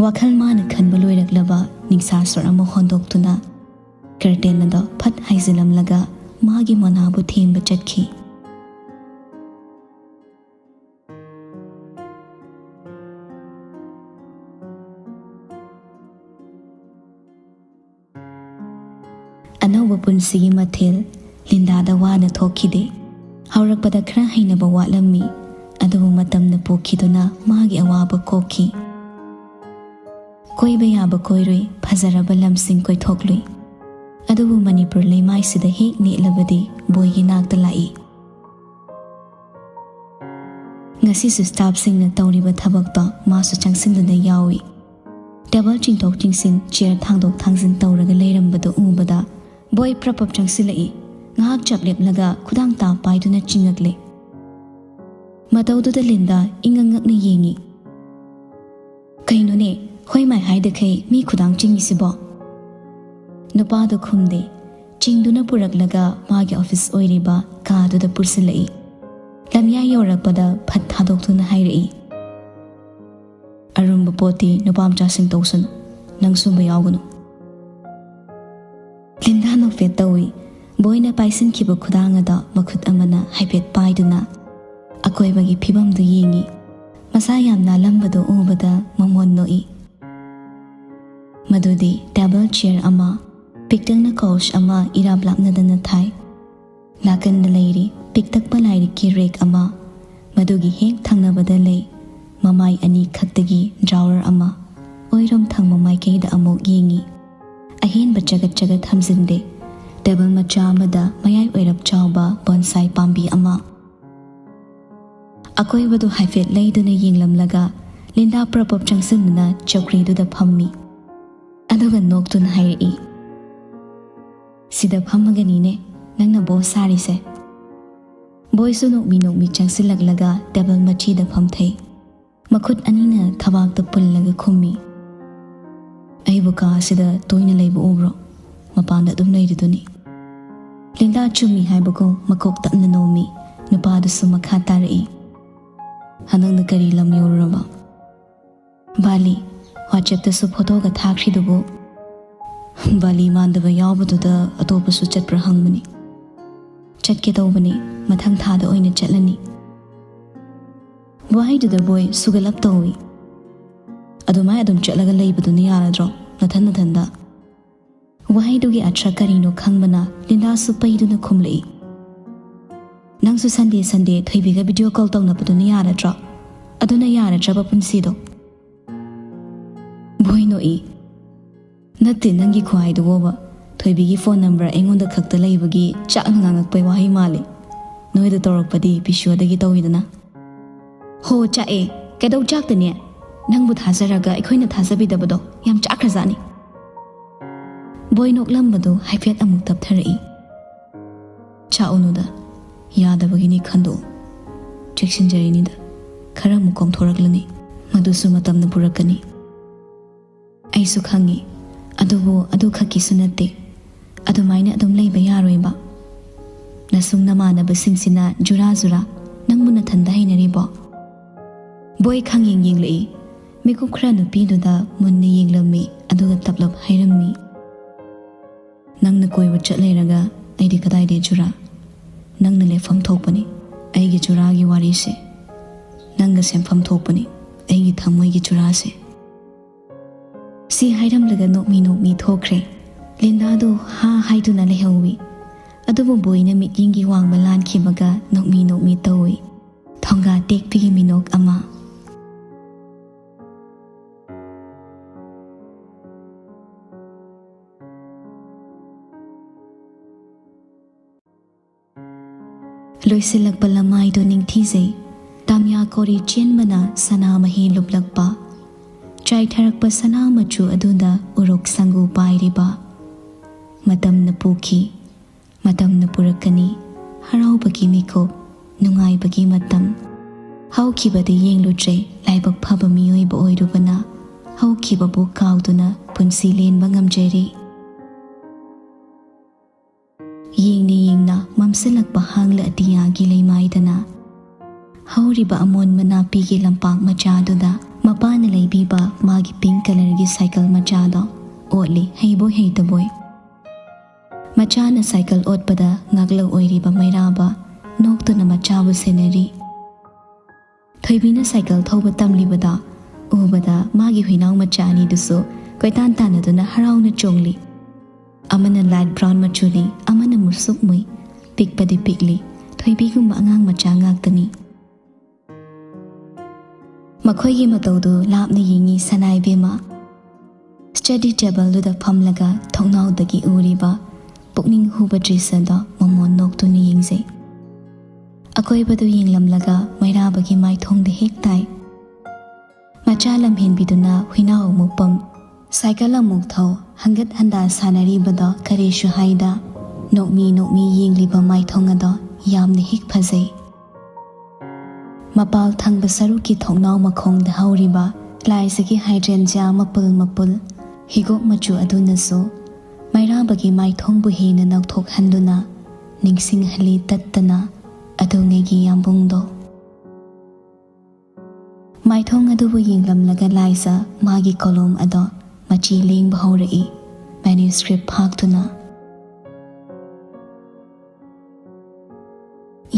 ꯋꯥꯈꯜ ꯃꯥꯅ ꯈꯟꯕ ꯂꯣꯏꯔꯛꯂꯕ ꯅꯤꯡꯁꯥ ꯁꯣꯔ ꯑꯃ ꯍꯣꯟꯗꯣꯛꯇꯨꯅ ꯀꯔꯇꯦꯟ ꯑꯗꯣ ꯐꯠ ꯍꯥꯏꯖꯤꯜꯂꯝꯂꯒ ꯃꯥꯒꯤ ꯃꯣꯅꯥꯕꯨ ꯊꯦꯝꯕ ꯆꯠꯈꯤ꯫ ꯑꯅꯧꯕ ꯄꯨꯟꯁꯤꯒꯤ ꯃꯊꯦꯜ ꯂꯤꯟꯗꯥꯗ ꯋꯥꯅ ꯊꯣꯛꯈꯤꯗꯦ꯫ ꯍꯧꯔꯛꯄꯗ ꯈꯔ ꯍꯩꯅꯕ ꯋꯥꯠꯂꯝꯃꯤ, ꯑꯗꯨꯕꯨ ꯃꯇꯝꯅ ꯄꯨꯈꯤꯗꯨꯅ ꯃꯥꯒꯤ ꯑꯋꯥꯕ ꯀꯣꯛꯈꯤ꯫ ꯀꯣꯏꯕ ꯌꯥꯕ ꯀꯣꯏꯔꯨꯏ, ꯐꯖꯔꯕ ꯂꯝꯁꯤꯡ ꯀꯣꯏꯊꯣꯛꯂꯨꯏ꯫ ꯑꯗꯨꯕꯨ ꯃꯅꯤꯄꯨꯔ ꯂꯩꯃꯥꯏꯁꯤꯗ ꯍꯦꯛ ꯅꯦꯠꯂꯕꯗꯤ ꯕꯣꯏꯒꯤ ꯅꯥꯛꯇ ꯂꯥꯛꯏ꯫ ꯉꯁꯤꯁꯨ ꯁ꯭ꯇꯥꯐꯁꯤꯡꯅ ꯇꯧꯔꯤꯕ ꯊꯕꯛꯇꯣ ꯃꯥꯁꯨ ꯆꯪꯁꯤꯟꯗꯨꯅ ꯌꯥꯎꯏ꯫ ꯇꯦꯕꯜ ꯆꯤꯡꯊꯣꯛ ꯆꯤꯡꯁꯤꯟ, ꯆꯤꯌꯔ ꯊꯥꯡꯗꯣꯛ ꯊꯥꯡꯖꯤꯟ ꯇꯧꯔꯒ ꯂꯩꯔꯝꯕꯗꯨ ꯎꯕꯗ ꯕꯣꯏ ꯄ꯭ꯔꯞ ꯄ꯭ꯔꯞ ꯆꯪꯁꯤꯜꯂꯛꯏ꯫ ꯉꯥꯏꯍꯥꯛ ꯆꯞ ꯂꯦꯞꯂꯒ ꯈꯨꯗꯥꯡ ꯇꯥ ꯄꯥꯏꯗꯨꯅ ꯆꯤꯡꯉꯛꯂꯦ꯫ ꯃꯇꯧꯗꯨꯗ ꯂꯤꯟꯗꯥ ꯏꯪꯉꯪ ꯉꯛꯅ ꯌꯦꯡꯉꯤ꯫ "ꯀꯩꯅꯣꯅꯦ, ꯍꯣꯏ ꯃꯥꯏ ꯍꯥꯏꯗꯈꯩ ꯃꯤ ꯈꯨꯗꯥꯡ ꯆꯤꯡꯉꯤꯁꯤꯕꯣ?" ꯅꯨꯄꯥꯗꯨ ꯈꯨꯝꯗꯦ꯫ ꯆꯤꯡꯗꯨꯅ ꯄꯨꯔꯛꯂꯒ ꯃꯥꯒꯤ ꯑꯣꯐꯤꯁ ꯑꯣꯏꯔꯤꯕ ꯀꯥꯗꯨꯗ ꯄꯨꯁꯤꯜꯂꯛꯏ꯫ ꯂꯝꯌꯥꯏ ꯌꯧꯔꯛꯄꯗ ꯐꯠ ꯊꯥꯗꯣꯛꯇꯨꯅ ꯍꯥꯏꯔꯛꯏ, "ꯑꯔꯨꯝꯕ ꯄꯣꯠꯇꯤ ꯅꯨꯄꯥ ꯃꯆꯥꯁꯤꯡ ꯇꯧꯁꯅꯨ, ꯅꯪ ꯁꯨꯝꯕ ꯌꯥꯎꯒꯅꯨ꯫" ꯂꯤꯟꯗꯥ ꯅꯣꯛꯐꯦꯠ ꯇꯧꯏ꯫ ꯕꯣꯏꯅ ꯄꯥꯏꯁꯤꯟꯈꯤꯕ ꯈꯨꯗꯥꯡ ꯑꯗꯣ ꯃꯈꯨꯠ ꯑꯃꯅ ꯍꯥꯏꯐꯦꯠ ꯄꯥꯏꯗꯨꯅ ꯑꯀꯣꯏꯕꯒꯤ ꯐꯤꯕꯝꯗꯨ ꯌꯦꯡꯏ꯫ ꯃꯁꯥ ꯌꯥꯝ ꯅꯥꯜꯂꯝꯕꯗꯨ ꯎꯕꯗ ꯃꯃꯣꯟ ꯅꯣꯛꯏ꯫ ꯃꯗꯨꯗꯤ ꯇꯦꯕꯜ ꯆꯤꯌꯔ ꯑꯃ, ꯄꯤꯛꯇꯛꯅ ꯀꯧꯆ ꯑꯃ ꯏꯔꯥꯞ ꯂꯥꯞꯅꯗꯅ ꯊꯥꯏ꯫ ꯅꯥꯀꯟꯗ ꯂꯩꯔꯤ ꯄꯤꯛꯇꯛꯄ ꯂꯥꯏꯔꯤꯛꯀꯤ ꯔꯦꯛ ꯑꯃ, ꯃꯗꯨꯒꯤ ꯍꯦꯛ ꯊꯪꯅꯕꯗ ꯂꯩ ꯃꯃꯥꯏ ꯑꯅꯤ ꯈꯛꯇꯒꯤ ꯗ꯭ꯔꯥꯋꯔ ꯑꯃ꯫ ꯑꯣꯏꯔꯣꯝ ꯊꯪꯕ ꯃꯥꯏꯀꯩꯗ ꯑꯃꯨꯛ ꯌꯦꯡꯏ꯫ ꯑꯍꯦꯟꯕ ꯆꯒꯠ ꯆꯒꯠ ꯊꯝꯖꯤꯟꯗꯦ꯫ ꯇꯦꯕꯜ ꯃꯆꯥ ꯑꯃꯗ ꯃꯌꯥꯏ ꯑꯣꯏꯔꯞ ꯆꯥꯎꯕ ꯕꯣꯟꯁꯥꯏ ꯄꯥꯝꯕꯤ ꯑꯃ꯫ ꯑꯀꯣꯏꯕꯗꯨ ꯍꯥꯏꯐꯦꯠ ꯂꯩꯗꯨꯅ ꯌꯦꯡꯂꯝꯂꯒ ꯂꯤꯟꯗꯥ ꯄ꯭ꯔꯞ ꯄ꯭ꯔꯞ ꯆꯪꯁꯤꯟꯗꯨꯅ ꯆꯧꯀ꯭ꯔꯤꯗꯨꯗ ꯐꯝꯃꯤ꯫ ꯑꯗꯨꯒ ꯅꯣꯛꯇꯨꯅ ꯍꯥꯏꯔꯛꯏ, "ꯁꯤꯗ ꯐꯝꯃꯒꯅꯤꯅꯦ ꯅꯪꯅ ꯕꯣꯁ ꯁꯥꯔꯤꯁꯦ꯫" ꯕꯣꯏꯁꯨ ꯅꯣꯛꯃꯤ ꯅꯣꯛꯃꯤ ꯆꯪꯁꯤꯜꯂꯛꯂꯒ ꯇꯦꯕꯜ ꯃꯆꯤꯗ ꯐꯝꯊꯩ꯫ ꯃꯈꯨꯠ ꯑꯅꯤꯅ ꯊꯕꯥꯛꯇ ꯄꯨꯜꯂꯒ ꯈꯨꯝꯃꯤ꯫ "ꯑꯩꯕꯨ ꯀꯥ ꯑꯁꯤꯗ ꯇꯣꯏꯅ ꯂꯩꯕ ꯎꯕ꯭ꯔꯣ? ꯃꯄꯥꯟꯗ ꯑꯗꯨꯝ ꯂꯩꯔꯤꯗꯨꯅꯤ꯫" ꯂꯤꯟꯗꯥ ꯆꯨꯝꯃꯤ ꯍꯥꯏꯕꯒꯨꯝ ꯃꯀꯣꯛ ꯇꯞꯅ ꯅꯣꯝꯃꯤ꯫ ꯅꯨꯄꯥꯗꯨꯁꯨ ꯃꯈꯥ ꯇꯥꯔꯛꯏ, "ꯍꯟꯗꯛꯅ ꯀꯔꯤ ꯂꯝ ꯌꯧꯔꯨꯔꯕ?" "ꯕꯥꯂꯤ꯫ WhatsApp-ꯇꯁꯨ ꯐꯣꯇꯣꯒ ꯊꯥꯈ꯭ꯔꯤꯗꯨꯕꯨ꯫" "ꯕꯥꯂꯤ ꯃꯥꯟꯗꯕ ꯌꯥꯎꯕꯗꯨꯗ ꯑꯇꯣꯞꯄꯁꯨ ꯆꯠꯄ꯭ꯔꯥ ꯍꯪꯕꯅꯤ꯫" "ꯆꯠꯀꯦ ꯇꯧꯕꯅꯤ, ꯃꯊꯪ ꯊꯥꯗ ꯑꯣꯏꯅ ꯆꯠꯂꯅꯤ꯫" ꯋꯥꯍꯩꯗꯨꯗ ꯕꯣꯏ ꯁꯨꯒꯠꯂꯞ ꯇꯧꯏ꯫ "ꯑꯗꯨꯃꯥꯏ ꯑꯗꯨꯝ ꯆꯠꯂꯒ ꯂꯩꯕꯗꯨꯅ ꯌꯥꯔꯗ꯭ꯔꯣ, ꯅꯊꯟ ꯅꯊꯟꯗ?" ꯋꯥꯍꯩꯗꯨꯒꯤ ꯑꯊ꯭ꯔ ꯀꯔꯤꯅꯣ ꯈꯪꯕꯅ ꯂꯤꯟꯗꯥꯁꯨ ꯄꯩꯗꯨꯅ ꯈꯨꯝꯂꯛꯏ꯫ "ꯅꯪꯁꯨ ꯁꯟꯗꯦ ꯁꯟꯗꯦ ꯊꯣꯏꯕꯤꯒ ꯚꯤꯗꯤꯑꯣ ꯀꯣꯜ ꯇꯧꯅꯕꯗꯨꯅ ꯌꯥꯔꯗ꯭ꯔꯣ? ꯑꯗꯨꯅ ꯌꯥꯔꯗ꯭ꯔꯕ ꯄꯨꯟꯁꯤꯗꯣ?" ꯕꯣꯏ ꯅꯣꯛꯏ꯫ "ꯅꯠꯇꯦ, ꯅꯪꯒꯤ ꯈꯨꯍꯥꯏꯗꯨꯕꯣꯕ꯫ ꯊꯣꯏꯕꯤꯒꯤ ꯐꯣꯟ ꯅꯝꯕꯔ ꯑꯩꯉꯣꯟꯗ ꯈꯛꯇ ꯂꯩꯕꯒꯤ ꯆꯥꯛꯅ ꯉꯥꯡꯉꯛꯄꯩ ꯋꯥꯍꯩ ꯃꯥꯜꯂꯤ꯫ ꯅꯣꯏꯗ ꯇꯧꯔꯛꯄꯗꯤ ꯄꯤꯁꯨꯗꯒꯤ ꯇꯧꯏꯗꯅ꯫" "ꯍꯣ, ꯆꯥꯛꯑꯦ꯫ ꯀꯩꯗꯧ ꯆꯥꯛꯇꯅꯦ? ꯅꯪꯕꯨ ꯊꯥꯖꯔꯒ ꯑꯩꯈꯣꯏꯅ ꯊꯥꯖꯕꯤꯗꯕꯗꯣ ꯌꯥꯝ ꯆꯥꯛꯈ꯭ꯔꯖꯥꯠꯅꯤ꯫" ꯕꯣꯏ ꯅꯣꯛꯂꯝꯕꯗꯨ ꯍꯥꯏꯐꯦꯠ ꯑꯃꯨꯛ ꯇꯞꯊꯔꯛꯏ꯫ "ꯆꯥꯛꯎꯅꯨꯗ, ꯌꯥꯗꯕꯒꯤꯅꯤ ꯈꯟꯗꯣꯛꯎ꯫ ꯆꯦꯛꯁꯤꯟꯖꯔꯤꯅꯤꯗ꯫ ꯈꯔ ꯑꯃꯨꯛ ꯀꯣꯝꯊꯣꯔꯛꯂꯅꯤ꯫ ꯃꯗꯨꯁꯨ ꯃꯇꯝꯅ ꯄꯨꯔꯛꯀꯅꯤ꯫ ꯑꯩꯁꯨ ꯈꯪꯉꯤ꯫ ꯑꯗꯨꯕꯨ ꯑꯗꯨ ꯈꯛꯀꯤꯁꯨ ꯅꯠꯇꯦ꯫ ꯑꯗꯨꯃꯥꯏꯅ ꯑꯗꯨꯝ ꯂꯩꯕ ꯌꯥꯔꯣꯏꯕ꯫ ꯅꯁꯨꯡ ꯅꯃꯥꯟꯅꯕꯁꯤꯡꯁꯤꯅ ꯖꯨꯔꯥ ꯖꯨꯔꯥ, ꯅꯪꯕꯨ ꯅꯊꯟꯗ ꯍꯩꯅꯔꯤꯕꯣ? ꯕꯣꯏ ꯈꯪꯌꯦꯡ ꯌꯦꯡꯂꯛꯏ꯫ ꯃꯤꯀꯨꯞ ꯈꯔ ꯅꯨꯄꯤꯗꯨꯗ ꯃꯨꯟꯅ ꯌꯦꯡꯂꯝꯃꯤ, ꯑꯗꯨꯒ ꯇꯞꯂꯞ ꯍꯥꯏꯔꯝꯃꯤ, "ꯅꯪꯅ ꯀꯣꯏꯕ ꯆꯠ ꯂꯩꯔꯒ ꯑꯩꯗꯤ ꯀꯗꯥꯏꯗꯩ ꯖꯨꯔꯥ? ꯅꯪꯅ ꯂꯦꯞꯐꯝ ꯊꯣꯛꯄꯅꯤ꯫ ꯑꯩꯒꯤ ꯖꯨꯔꯥꯒꯤ ꯋꯥꯔꯤꯁꯦ꯫ ꯅꯪꯒ ꯁꯦꯝꯐꯝ ꯊꯣꯛꯄꯅꯤ ꯑꯩꯒꯤ ꯊꯃꯣꯏꯒꯤ ꯖꯨꯔꯥꯁꯦ꯫" ꯁꯤ ꯍꯥꯏꯔꯝꯂꯒ ꯅꯣꯛꯃꯤ ꯅꯣꯛꯃꯤ ꯊꯣꯛꯈ꯭ꯔꯦ꯫ ꯂꯤꯟꯗꯥꯗꯨ ꯍꯥ ꯍꯥꯏꯗꯨꯅ ꯂꯩꯍꯧꯏ꯫ ꯑꯗꯨꯕꯨ ꯕꯣꯏꯅ ꯃꯤꯠꯌꯦꯡꯒꯤ ꯋꯥꯡꯃ ꯂꯥꯟꯈꯤꯕꯒ ꯅꯣꯛꯃꯤ ꯅꯣꯛꯃꯤ ꯇꯧꯏ꯫ ꯊꯣꯡꯒꯥ ꯇꯦꯛꯄꯤꯒꯤ ꯃꯤꯅꯣꯛ ꯑꯃ꯫ ꯂꯣꯏꯁꯤꯜꯂꯛꯄ ꯂꯃꯥꯏꯗꯣ ꯅꯤꯡꯊꯤꯖꯩ꯫ ꯇꯥꯃꯤꯌꯥ ꯀꯣꯔꯤ ꯆꯦꯟꯕꯅ ꯁꯅꯥ ꯃꯍꯤ ꯂꯨꯞꯂꯛꯄ꯫ ꯆꯥꯏꯊꯔꯛꯄ ꯁꯅꯥ ꯃꯆꯨ ꯑꯗꯨꯗ ꯎꯔꯣꯛ ꯁꯪꯒꯨ ꯄꯥꯏꯔꯤꯕ꯫ ꯃꯇꯝꯅ ꯄꯨꯈꯤ꯫ ꯃꯇꯝꯅ ꯄꯨꯔꯛꯀꯅꯤ꯫ ꯍꯔꯥꯎꯕꯒꯤ ꯃꯤꯀꯨꯞ, ꯅꯨꯡꯉꯥꯏꯕꯒꯤ ꯃꯇꯝ꯫ ꯍꯧꯈꯤꯕꯗ ꯌꯦꯡꯂꯨꯗ꯭ꯔꯦ, ꯂꯥꯏꯕꯛ ꯐꯕ ꯃꯤꯑꯣꯏꯕ ꯑꯣꯏꯔꯨꯕꯅ꯫ ꯍꯧꯈꯤꯕꯕꯨ ꯀꯥꯎꯗꯨꯅ ꯄꯨꯟꯁꯤ ꯂꯦꯟꯕ ꯉꯝꯖꯔꯤ꯫ ꯌꯦꯡꯅ ꯌꯦꯡꯅ ꯃꯝꯁꯤꯜꯂꯛꯄ ꯍꯥꯡꯂ ꯑꯇꯤꯌꯥꯒꯤ ꯂꯩꯃꯥꯏꯗꯅ ꯍꯧꯔꯤꯕ ꯑꯃꯣꯟꯕ ꯅꯥꯄꯤꯒꯤ ꯂꯝꯄꯥꯛ ꯃꯆꯥꯗꯨꯗ ꯃꯄꯥꯅ ꯂꯩꯕꯤꯕ ꯃꯥꯒꯤ ꯄꯤꯡ ꯀꯂꯔꯒꯤ ꯁꯥꯏꯀꯜ ꯃꯆꯥꯗꯣ ꯑꯣꯠꯂꯤ, ꯍꯩꯕꯣꯏ ꯍꯩꯇꯕꯣꯏ꯫ ꯃꯆꯥꯅ ꯁꯥꯏꯀꯜ ꯑꯣꯠꯄꯗ ꯉꯥꯛꯂꯧ ꯑꯣꯏꯔꯤꯕ ꯃꯩꯔꯥꯕ ꯅꯣꯛꯇꯨꯅ ꯃꯆꯥꯕꯨ ꯁꯦꯟꯅꯔꯤ꯫ ꯊꯣꯏꯕꯤꯅ ꯁꯥꯏꯀꯜ ꯊꯧꯕ ꯇꯝꯂꯤꯕꯗꯣ ꯎꯕꯗ ꯃꯥꯒꯤ ꯍꯨꯏꯅꯥꯎ ꯃꯆꯥ ꯑꯅꯤꯗꯨꯁꯨ ꯀꯣꯏꯇꯥꯟ ꯇꯥꯟꯅꯗꯨꯅ ꯍꯔꯥꯎꯅ ꯆꯣꯡꯂꯤ꯫ ꯑꯃꯅ ꯂꯥꯏꯠ ꯕ꯭ꯔꯥꯎꯟ ꯃꯆꯨꯅꯤ, ꯑꯃꯅ ꯃꯨꯁꯨꯛ ꯃꯨꯏ, ꯄꯤꯛꯄꯗꯤ ꯄꯤꯛꯂꯤ꯫ ꯊꯣꯏꯕꯤꯒꯨꯝꯕ ꯑꯉꯥꯡ ꯃꯆꯥ ꯉꯥꯛꯇꯅꯤ꯫ ꯃꯈꯣꯏꯒꯤ ꯃꯇꯧꯗꯨ ꯂꯥꯞꯅ ꯌꯦꯡꯉꯤ ꯁꯅꯥ ꯏꯕꯦꯝꯃ꯫ ꯁ꯭ꯇꯗꯤ ꯇꯦꯕꯜꯗꯨꯗ ꯐꯝꯂꯒ ꯊꯣꯡꯅꯥꯎꯗꯒꯤ ꯎꯔꯤꯕ ꯄꯨꯛꯅꯤꯡ ꯍꯨꯕ ꯗ꯭ꯔꯤꯁ꯭ꯌꯗꯣ ꯃꯃꯣꯟ ꯅꯣꯛꯇꯨꯅ ꯌꯦꯡꯖꯩ꯫ ꯑꯀꯣꯏꯕꯗꯨ ꯌꯦꯡꯂꯝꯂꯒ ꯃꯩꯔꯥꯕꯒꯤ ꯃꯥꯏꯊꯣꯡꯗ ꯍꯦꯛ ꯇꯥꯏ꯫ ꯃꯆꯥ ꯂꯝꯍꯦꯟꯕꯤꯗꯨꯅ ꯍꯨꯏꯅꯥꯎ ꯑꯃꯨꯛ ꯄꯝ, ꯁꯥꯏꯀꯜ ꯑꯃꯨꯛ ꯊꯧ, ꯍꯪꯒꯠ ꯍꯟꯗꯥ ꯁꯥꯟꯅꯔꯤꯕꯗꯣ ꯀꯔꯤꯁꯨ ꯍꯥꯏꯗ ꯅꯣꯛꯃꯤ ꯅꯣꯛꯃꯤ ꯌꯦꯡꯂꯤꯕ ꯃꯥꯏꯊꯣꯡ ꯑꯗꯣ ꯌꯥꯝꯅ ꯍꯦꯛ ꯐꯖꯩ꯫ ꯃꯄꯥꯜ ꯊꯪꯕ ꯁꯔꯨꯛꯀꯤ ꯊꯣꯡꯅꯥꯎ ꯃꯈꯣꯡꯗ ꯍꯧꯔꯤꯕ ꯂꯥꯏꯖꯒꯤ hydrangea ꯃꯄꯨꯜ ꯃꯄꯨꯜ ꯍꯤꯒꯣꯛ ꯃꯆꯨ ꯑꯗꯨꯅꯁꯨ ꯃꯩꯔꯥꯕꯒꯤ ꯃꯥꯏꯊꯣꯡꯕꯨ ꯍꯦꯟꯅ ꯅꯧꯊꯣꯛꯍꯟꯗꯨꯅ ꯅꯤꯡꯁꯤꯡꯍꯜꯂꯤ ꯇꯠꯇꯅ ꯑꯗꯨꯉꯩꯒꯤ ꯌꯥꯝꯕꯨꯡꯗꯣ꯫ ꯃꯥꯏꯊꯣꯡ ꯑꯗꯨꯕꯨ ꯌꯦꯡꯂꯝꯂꯒ ꯂꯥꯏꯖ ꯃꯥꯒꯤ ꯀꯣꯂꯣꯝ ꯑꯗꯣ ꯃꯆꯤ ꯂꯦꯡꯕ ꯍꯧꯔꯛꯏ, manuscript ꯐꯥꯛꯇꯨꯅ꯫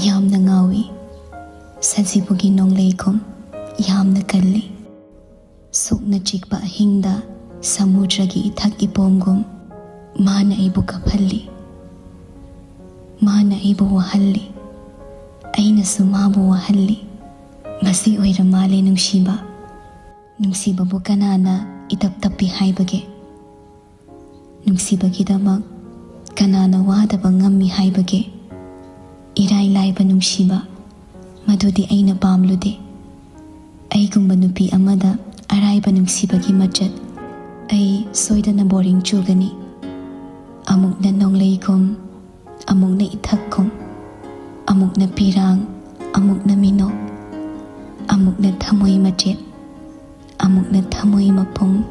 ꯌꯥꯝꯅ ꯉꯥꯎꯏ꯫ ꯁꯖꯤꯕꯨꯒꯤ ꯅꯣꯡꯂꯩꯒꯨꯝ ꯌꯥꯝꯅ ꯀꯜꯂꯤ꯫ ꯁꯣꯛꯅ ꯆꯤꯛꯄ ꯑꯍꯤꯡꯗ ꯁꯃꯨꯗ꯭ꯔꯒꯤ ꯏꯊꯛ ꯏꯄꯣꯝꯒꯨꯝ ꯃꯥꯅ ꯑꯩꯕꯨ ꯀꯞꯍꯜꯂꯤ꯫ ꯃꯥꯅ ꯑꯩꯕꯨ ꯋꯥꯍꯜꯂꯤ꯫ ꯑꯩꯅꯁꯨ ꯃꯥꯕꯨ ꯋꯥꯍꯜꯂꯤ꯫ ꯃꯁꯤ ꯑꯣꯏꯔ ꯃꯥꯜꯂꯦ ꯅꯨꯡꯁꯤꯕ꯫ ꯅꯨꯡꯁꯤꯕꯕꯨ ꯀꯅꯥꯅ ꯏꯇꯞ ꯇꯞꯄꯤ ꯍꯥꯏꯕꯒꯦ? ꯅꯨꯡꯁꯤꯕꯒꯤꯗꯃꯛ ꯀꯅꯥꯅ ꯋꯥꯗꯕ ꯉꯝꯃꯤ ꯍꯥꯏꯕꯒꯦ? ꯏꯔꯥꯏ ꯂꯥꯏꯕ ꯅꯨꯡꯁꯤꯕ, ꯃꯗꯨꯗꯤ ꯑꯩꯅ ꯄꯥꯝꯂꯨꯗꯦ꯫ ꯑꯩꯒꯨꯝꯕ ꯅꯨꯄꯤ ꯑꯃꯗ ꯑꯔꯥꯏꯕ ꯅꯨꯡꯁꯤꯕꯒꯤ ꯃꯆꯠ, ꯑꯩ ꯁꯣꯏꯗꯅ ꯕꯣꯔꯤꯡ ꯆꯨꯒꯅꯤ꯫ ꯑꯃꯨꯛꯅ ꯅꯣꯡꯂꯩꯒꯨꯝ, ꯑꯃꯨꯛꯅ ꯏꯊꯛꯀꯨꯝ, ꯑꯃꯨꯛꯅ ꯄꯤꯔꯥꯡ, ꯑꯃꯨꯛꯅ ꯃꯤꯅꯣꯛ, ꯑꯃꯨꯛꯅ ꯊꯃꯣꯏ ꯃꯆꯦꯠ, ꯑꯃꯨꯛꯅ ꯊꯃꯣꯏ ꯃꯄꯨꯝ꯫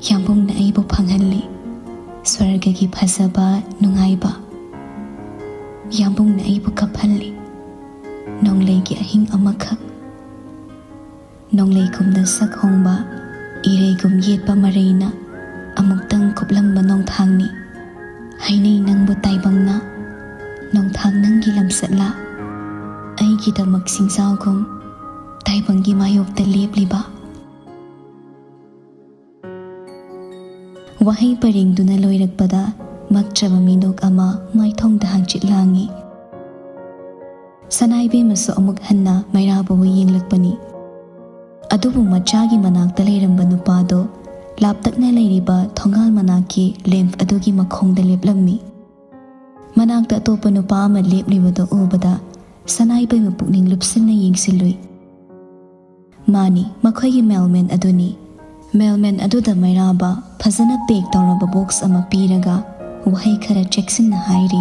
ꯌꯥꯝꯕꯨꯡꯅ ꯑꯩꯕꯨ ꯐꯪꯍꯜꯂꯤ ꯁ꯭ꯋꯔꯒꯒꯤ ꯐꯖꯕ, ꯅꯨꯡꯉꯥꯏꯕ꯫ ꯌꯥꯝꯕꯨꯡꯅ ꯑꯩꯕꯨ ꯀꯞꯍꯜꯂꯤ ꯅꯣꯡꯂꯩꯒꯤ ꯑꯍꯤꯡ ꯑꯃꯈꯛ꯫ ꯅꯣꯡꯂꯩꯒꯨꯝꯅ ꯁꯛ ꯍꯣꯡꯕ, ꯏꯔꯩꯒꯨꯝ ꯌꯦꯠꯄ ꯃꯔꯩꯅ ꯑꯃꯨꯛꯇꯪ ꯀꯨꯞꯂꯝꯕ ꯅꯣꯡꯊꯥꯡꯅꯤ꯫ ꯍꯥꯏꯅꯩ ꯅꯪꯕꯨ ꯇꯥꯏꯕꯪꯅ, ꯅꯣꯡꯊꯥꯡ ꯅꯪꯒꯤ ꯂꯝꯆꯠꯂꯥ? ꯑꯩꯒꯤꯗꯃꯛ ꯁꯤꯡꯖꯥꯎꯒꯨꯝ ꯇꯥꯏꯕꯪꯒꯤ ꯃꯥꯌꯣꯛꯇ ꯂꯦꯞꯂꯤꯕ꯫ ꯋꯥꯍꯩ ꯄꯔꯦꯡꯗꯨꯅ ꯂꯣꯏꯔꯛꯄꯗ ꯃꯛꯇ꯭ꯔꯕ ꯃꯤꯅꯣꯛ ꯑꯃ ꯃꯥꯏꯊꯣꯡꯗ ꯍꯪꯆꯤꯠ ꯂꯥꯡꯏ꯫ ꯁꯅꯥꯏꯕꯦꯝꯃꯁꯨ ꯑꯃꯨꯛ ꯍꯟꯅ ꯃꯩꯔꯥꯕꯕꯨ ꯌꯦꯡꯂꯛꯄꯅꯤ꯫ ꯑꯗꯨꯕꯨ ꯃꯆꯥꯒꯤ ꯃꯅꯥꯛꯇ ꯂꯩꯔꯝꯕ ꯅꯨꯄꯥꯗꯣ ꯂꯥꯞꯇꯛꯅ ꯂꯩꯔꯤꯕ ꯊꯣꯡꯒꯥꯜ ꯃꯅꯥꯛꯀꯤ ꯂꯦꯝꯞ ꯑꯗꯨꯒꯤ ꯃꯈꯣꯡꯗ ꯂꯦꯞꯂꯝꯃꯤ꯫ ꯃꯅꯥꯛꯇ ꯑꯇꯣꯞꯄ ꯅꯨꯄꯥ ꯑꯃ ꯂꯦꯞꯂꯤꯕꯗꯨ ꯎꯕꯗ ꯁꯅꯥꯏꯕꯦꯝꯃ ꯄꯨꯛꯅꯤꯡ ꯂꯨꯞꯁꯤꯟꯅ ꯌꯦꯡꯁꯤꯜꯂꯨꯏ꯫ ꯃꯥꯅꯤ, ꯃꯈꯣꯏꯒꯤ mailman ꯑꯗꯨꯅꯤ꯫ Mailman ꯑꯗꯨꯗ ꯃꯩꯔꯥꯕ ꯐꯖꯅ pack ꯇꯧꯔꯕ box ꯑꯃ ꯄꯤꯔꯒ ꯋꯥꯍꯩ ꯈꯔ ꯆꯦꯛꯁꯤꯟꯅ ꯍꯥꯏꯔꯤ꯫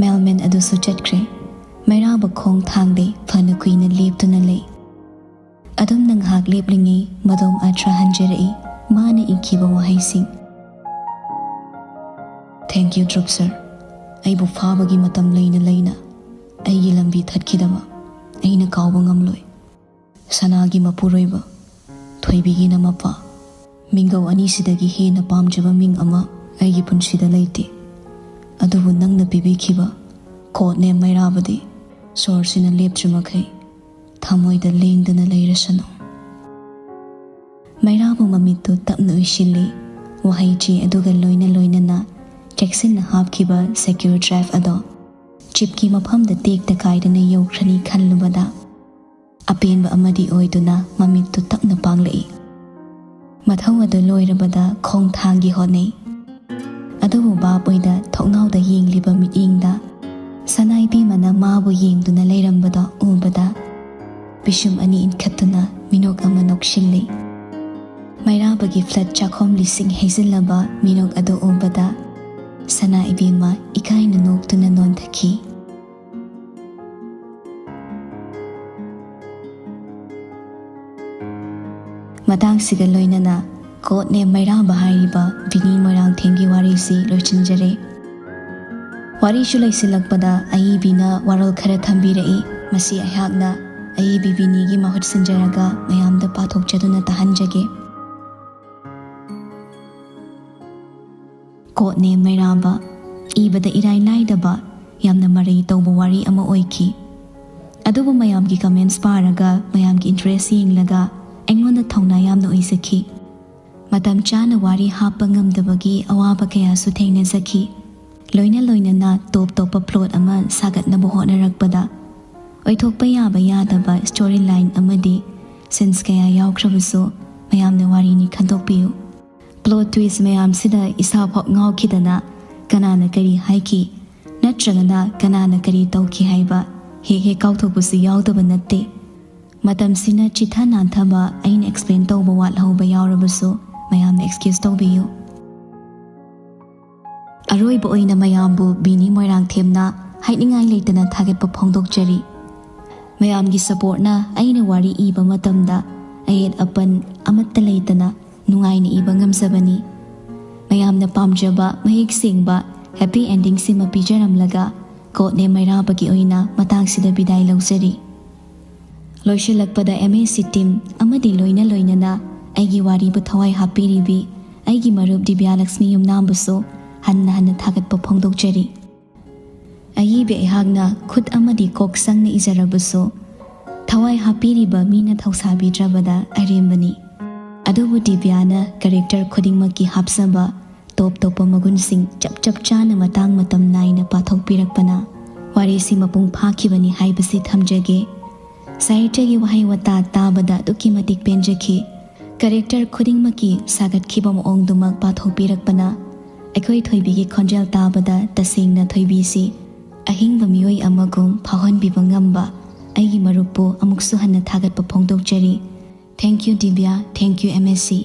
Mailman ꯑꯗꯨꯁꯨ ꯆꯠꯈ꯭ꯔꯦ꯫ ꯃꯩꯔꯥꯕ ꯈꯣꯡ ꯊꯥꯡꯗꯦ, ꯐꯅ ꯀꯨꯏꯅ ꯂꯦꯞꯇꯨꯅ ꯂꯩ꯫ ꯑꯗꯨꯝꯅ ꯉꯥꯏꯍꯥꯛ ꯂꯦꯞꯂꯤꯉꯩ ꯃꯗꯣꯝ ꯑꯇ꯭ꯔ ꯍꯟꯖꯔꯛꯏ꯫ ꯃꯥꯅ ꯏꯈꯤꯕ ꯋꯥꯍꯩꯁꯤꯡ: "Thank you, Dhruv sir꯫ ꯑꯩꯕꯨ ꯐꯥꯕꯒꯤ ꯃꯇꯝ ꯂꯩꯅ ꯂꯩꯅ ꯑꯩꯒꯤ ꯂꯝꯕꯤ ꯊꯠꯈꯤꯗꯕ ꯑꯩꯅ ꯀꯥꯎꯕ ꯉꯝꯂꯣꯏ꯫ ꯁꯅꯥꯒꯤ ꯃꯄꯨꯔꯣꯏꯕ, ꯊꯣꯏꯕꯤꯒꯤꯅ ꯃꯄꯥ, ꯃꯤꯡꯒꯧ ꯑꯅꯤꯁꯤꯗꯒꯤ ꯍꯦꯟꯅ ꯄꯥꯝꯖꯕ ꯃꯤꯡ ꯑꯃ ꯑꯩꯒꯤ ꯄꯨꯟꯁꯤꯗ ꯂꯩꯇꯦ꯫ ꯑꯗꯨꯕꯨ ꯅꯪꯅ ꯄꯤꯕꯤꯈꯤꯕ code name ꯃꯩꯔꯥꯕꯗꯤ ꯁꯣꯔꯁꯤꯅ ꯂꯦꯞꯇ꯭ꯔꯤꯃꯈꯩ ꯊꯃꯣꯏꯗ ꯂꯦꯡꯗꯅ ꯂꯩꯔꯁꯅꯨ꯫" ꯃꯩꯔꯥꯕꯨ ꯃꯃꯤꯠꯇꯨ ꯇꯞꯅ ꯎꯏꯁꯤꯜꯂꯤ꯫ ꯋꯥꯍꯩ ꯆꯦ ꯑꯗꯨꯒ ꯂꯣꯏꯅ ꯂꯣꯏꯅꯅ ꯆꯦꯛꯁꯤꯟꯅ ꯍꯥꯞꯈꯤꯕ secure drive ꯑꯗꯣ ꯆꯤꯞꯀꯤ ꯃꯐꯝꯗ ꯇꯦꯛꯇ ꯀꯥꯏꯗꯅ ꯌꯧꯈ꯭ꯔꯅꯤ ꯈꯜꯂꯨꯕꯗ, ꯑꯄꯦꯟꯕ ꯑꯃꯗꯤ ꯑꯣꯏꯗꯨꯅ ꯃꯃꯤꯠꯇꯨ ꯇꯞꯅ ꯄꯥꯡꯂꯛꯏ꯫ ꯃꯊꯧ ꯑꯗꯨ ꯂꯣꯏꯔꯕꯗ ꯈꯣꯡꯊꯥꯡꯒꯤ ꯍꯣꯠꯅꯩ꯫ ꯑꯗꯨꯕꯨ ꯚꯥꯞ ꯑꯣꯏꯗ ꯊꯣꯡꯅꯥꯎꯗ ꯌꯦꯡꯂꯤꯕ ꯃꯤꯠꯌꯦꯡꯗ ꯁꯅꯥ ꯏꯕꯦꯝꯃꯅ ꯃꯥꯕꯨ ꯌꯦꯡꯗꯨꯅ ꯂꯩꯔꯝꯕꯗꯣ ꯎꯕꯗ ꯄꯤꯁꯨꯝ ꯑꯅꯤ ꯏꯟꯈꯠꯇꯨꯅ ꯃꯤꯅꯣꯛ ꯑꯃ ꯅꯣꯛꯁꯤꯜꯂꯤ꯫ ꯃꯩꯔꯥꯕꯒꯤ flat ꯆꯥꯛꯈꯨꯝ ꯂꯤꯁꯤꯡ ꯍꯩꯖꯤꯜꯂꯕ ꯃꯤꯅꯣꯛ ꯑꯗꯨ ꯎꯕꯗ ꯁꯅꯥ ꯏꯕꯦꯝꯃ ꯏꯀꯥꯏꯅ ꯅꯣꯛꯇꯨꯅ ꯅꯣꯟꯊꯈꯤ꯫ ꯃꯇꯥꯡꯁꯤꯒ ꯂꯣꯏꯅꯅ code name ꯃꯩꯔꯥꯕ ꯍꯥꯏꯔꯤꯕ ꯕꯤꯅꯤ ꯃꯣꯏꯔꯥꯡꯊꯦꯝꯒꯤ ꯋꯥꯔꯤꯁꯤ ꯂꯣꯏꯁꯤꯟꯖꯔꯦ꯫ ꯋꯥꯔꯤꯁꯨ ꯂꯣꯏꯁꯤꯜꯂꯛꯄꯗ ꯑꯏꯕꯤꯅ ꯋꯥꯔꯣꯜ ꯈꯔ ꯊꯝꯕꯤꯔꯛꯏ꯫ ꯃꯁꯤ ꯑꯩꯍꯥꯛꯅ ꯑꯏꯕꯤ ꯕꯤꯅꯤꯒꯤ ꯃꯍꯨꯠ ꯁꯤꯟꯖꯔꯒ ꯃꯌꯥꯝꯗ ꯄꯥꯊꯣꯛꯆꯗꯨꯅ ꯇꯥꯍꯟꯖꯒꯦ꯫ Code name ꯃꯩꯔꯥꯕ꯫ ꯏꯕꯗ ꯏꯔꯥꯏ ꯂꯥꯏꯗꯕ, ꯌꯥꯝꯅ ꯃꯔꯩ ꯇꯧꯕ ꯋꯥꯔꯤ ꯑꯃ ꯑꯣꯏꯈꯤ꯫ ꯑꯗꯨꯕꯨ ꯃꯌꯥꯝꯒꯤ comments ꯄꯥꯔꯒ, ꯃꯌꯥꯝꯒꯤ interest ꯌꯦꯡꯂꯒ ꯑꯩꯉꯣꯟꯗ ꯊꯧꯅꯥ ꯌꯥꯝꯅ ꯑꯣꯏꯖꯈꯤ꯫ ꯃꯇꯝ ꯆꯥꯅ ꯋꯥꯔꯤ ꯍꯥꯞꯄ ꯉꯝꯗꯕꯒꯤ ꯑꯋꯥꯕ ꯀꯌꯥꯁꯨ ꯊꯦꯡꯅꯖꯈꯤ꯫ ꯂꯣꯏꯅ ꯂꯣꯏꯅꯅ top ꯇꯣꯞꯄ plot ꯑꯃ ꯁꯥꯒꯠꯅꯕ ꯍꯣꯠꯅꯔꯛꯄꯗ, ꯑꯣꯏꯊꯣꯛꯄ ꯌꯥꯕ ꯌꯥꯗꯕ story line ꯑꯃꯗꯤ scenes ꯀꯌꯥ ꯌꯥꯎꯈ꯭ꯔꯕꯁꯨ ꯃꯌꯥꯝꯅ ꯋꯥꯔꯤꯅꯤ ꯈꯟꯗꯣꯛꯄꯤꯌꯨ꯫ Plot twist ꯃꯌꯥꯝꯁꯤꯗ ꯏꯁꯥꯐꯥꯎ ꯉꯥꯎꯈꯤꯗꯅ ꯀꯅꯥꯅ ꯀꯔꯤ ꯍꯥꯏꯈꯤ ꯅꯠꯇ꯭ꯔꯒꯅ ꯀꯅꯥꯅ ꯀꯔꯤ ꯇꯧꯈꯤ ꯍꯥꯏꯕ ꯍꯦꯛ ꯍꯦꯛ ꯀꯥꯎꯊꯣꯛꯄꯁꯨ ꯌꯥꯎꯗꯕ ꯅꯠꯇꯦ꯫ ꯃꯇꯝꯁꯤꯅ ꯆꯤꯊ ꯅꯥꯟꯊꯕ ꯑꯩꯅ explain ꯇꯧꯕ ꯋꯥꯠꯍꯧꯕ ꯌꯥꯎꯔꯕꯁꯨ ꯃꯌꯥꯝꯅ excuse ꯇꯧꯕꯤꯌꯨ꯫ ꯑꯔꯣꯏꯕ ꯑꯣꯏꯅ ꯃꯌꯥꯝꯕꯨ ꯕꯤꯅꯤ ꯃꯣꯏꯔꯥꯡꯊꯦꯝꯅ ꯍꯥꯏꯅꯤꯡꯉꯥꯏ ꯂꯩꯇꯅ ꯊꯥꯒꯠꯄ ꯐꯣꯡꯗꯣꯛꯆꯔꯤ꯫ ꯃꯌꯥꯝꯒꯤ ꯁꯄꯣꯔꯠꯅ ꯑꯩꯅ ꯋꯥꯔꯤ ꯏꯕ ꯃꯇꯝꯗ ꯑꯌꯦꯠ ꯑꯄꯟ ꯑꯃꯠꯇ ꯂꯩꯇꯅ ꯅꯨꯡꯉꯥꯏꯅ ꯏꯕ ꯉꯝꯖꯕꯅꯤ꯫ ꯃꯌꯥꯝꯅ ꯄꯥꯝꯖꯕ ꯃꯌꯦꯛ ꯁꯦꯡꯕ ꯍꯦꯄꯤ ꯑꯦꯟꯗꯤꯡꯁꯤꯃ ꯄꯤꯖꯔꯝꯂꯒ ꯀꯣꯠꯅꯦ ꯃꯩꯔꯥꯕꯒꯤ ꯑꯣꯏꯅ ꯃꯇꯥꯡꯁꯤꯗ ꯕꯤꯗꯥꯏ ꯂꯧꯖꯔꯤ꯫ ꯂꯣꯏꯁꯤꯜꯂꯛꯄꯗ ꯑꯦꯝ ꯑꯦ ꯁꯤ ꯇꯤꯝ ꯑꯃꯗꯤ ꯂꯣꯏꯅ ꯂꯣꯏꯅꯅ ꯑꯩꯒꯤ ꯋꯥꯔꯤꯕꯨ ꯊꯋꯥꯏ ꯍꯥꯞꯄꯤꯔꯤꯕꯤ ꯑꯩꯒꯤ ꯃꯔꯨꯞ ꯗꯤꯕ꯭ꯌꯥ ꯂꯛꯁꯃꯤ ꯌꯨꯝꯅꯥꯝꯕꯨꯁꯨ ꯍꯟꯅ ꯍꯟꯅ ꯊꯥꯒꯠꯄ ꯐꯣꯡꯗꯣꯛꯆꯔꯤ꯫ ꯑꯏꯕ ꯑꯩꯍꯥꯛꯅ ꯈꯨꯠ ꯑꯃꯗꯤ ꯀꯣꯛ ꯆꯪꯅ ꯏꯖꯔꯕꯁꯨ ꯊꯋꯥꯏ ꯍꯥꯞꯄꯤꯔꯤꯕ ꯃꯤꯅ ꯊꯧꯁꯥꯕꯤꯗ꯭ꯔꯕꯗ ꯑꯔꯦꯝꯕꯅꯤ꯫ ꯑꯗꯨꯕꯨ ꯗꯤꯕ꯭ꯌꯥꯅ ꯀꯦꯔꯦꯛꯇꯔ ꯈꯨꯗꯤꯡꯃꯛꯀꯤ ꯍꯥꯞꯆꯕ ꯇꯣꯞ ꯇꯣꯞꯄ ꯃꯒꯨꯟꯁꯤꯡ ꯆꯞ ꯆꯞ ꯆꯥꯅ ꯃꯇꯥꯡ ꯃꯇꯝ ꯅꯥꯏꯅ ꯄꯥꯊꯣꯛꯄꯤꯔꯛꯄꯅ ꯋꯥꯔꯤꯁꯤ ꯃꯄꯨꯡ ꯐꯥꯈꯤꯕꯅꯤ ꯍꯥꯏꯕꯁꯤ ꯊꯝꯖꯒꯦ꯫ ꯁꯥꯍꯤꯇ꯭ꯌꯒꯤ ꯋꯥꯍꯩ ꯋꯥꯇꯥ ꯇꯥꯕꯗ ꯑꯗꯨꯛꯀꯤ ꯃꯇꯤꯛ ꯄꯦꯟꯖꯈꯤ꯫ ꯀꯦꯔꯦꯛꯇꯔ ꯈꯨꯗꯤꯡꯃꯛꯀꯤ ꯁꯥꯒꯠꯈꯤꯕ ꯃꯑꯣꯡꯗꯨꯃꯛ ꯄꯥꯊꯣꯛꯄꯤꯔꯛꯄꯅ ꯑꯩꯈꯣꯏ ꯊꯣꯏꯕꯤꯒꯤ ꯈꯣꯟꯖꯦꯜ ꯇꯥꯕꯗ ꯇꯁꯦꯡꯅ ꯊꯣꯏꯕꯤꯁꯤ ꯑꯍꯤꯡꯕ ꯃꯤꯑꯣꯏ ꯑꯃꯒꯨꯝ ꯐꯥꯎꯍꯟꯕꯤꯕ ꯉꯝꯕ ꯑꯩꯒꯤ ꯃꯔꯨꯞꯄꯨ ꯑꯃꯨꯛꯁꯨ ꯍꯟꯅ ꯊꯥꯒꯠꯄ ꯐꯣꯡꯗꯣꯛꯆꯔꯤ꯫ Thank you ꯗꯤꯕ꯭ꯌꯥ, thank you M S C.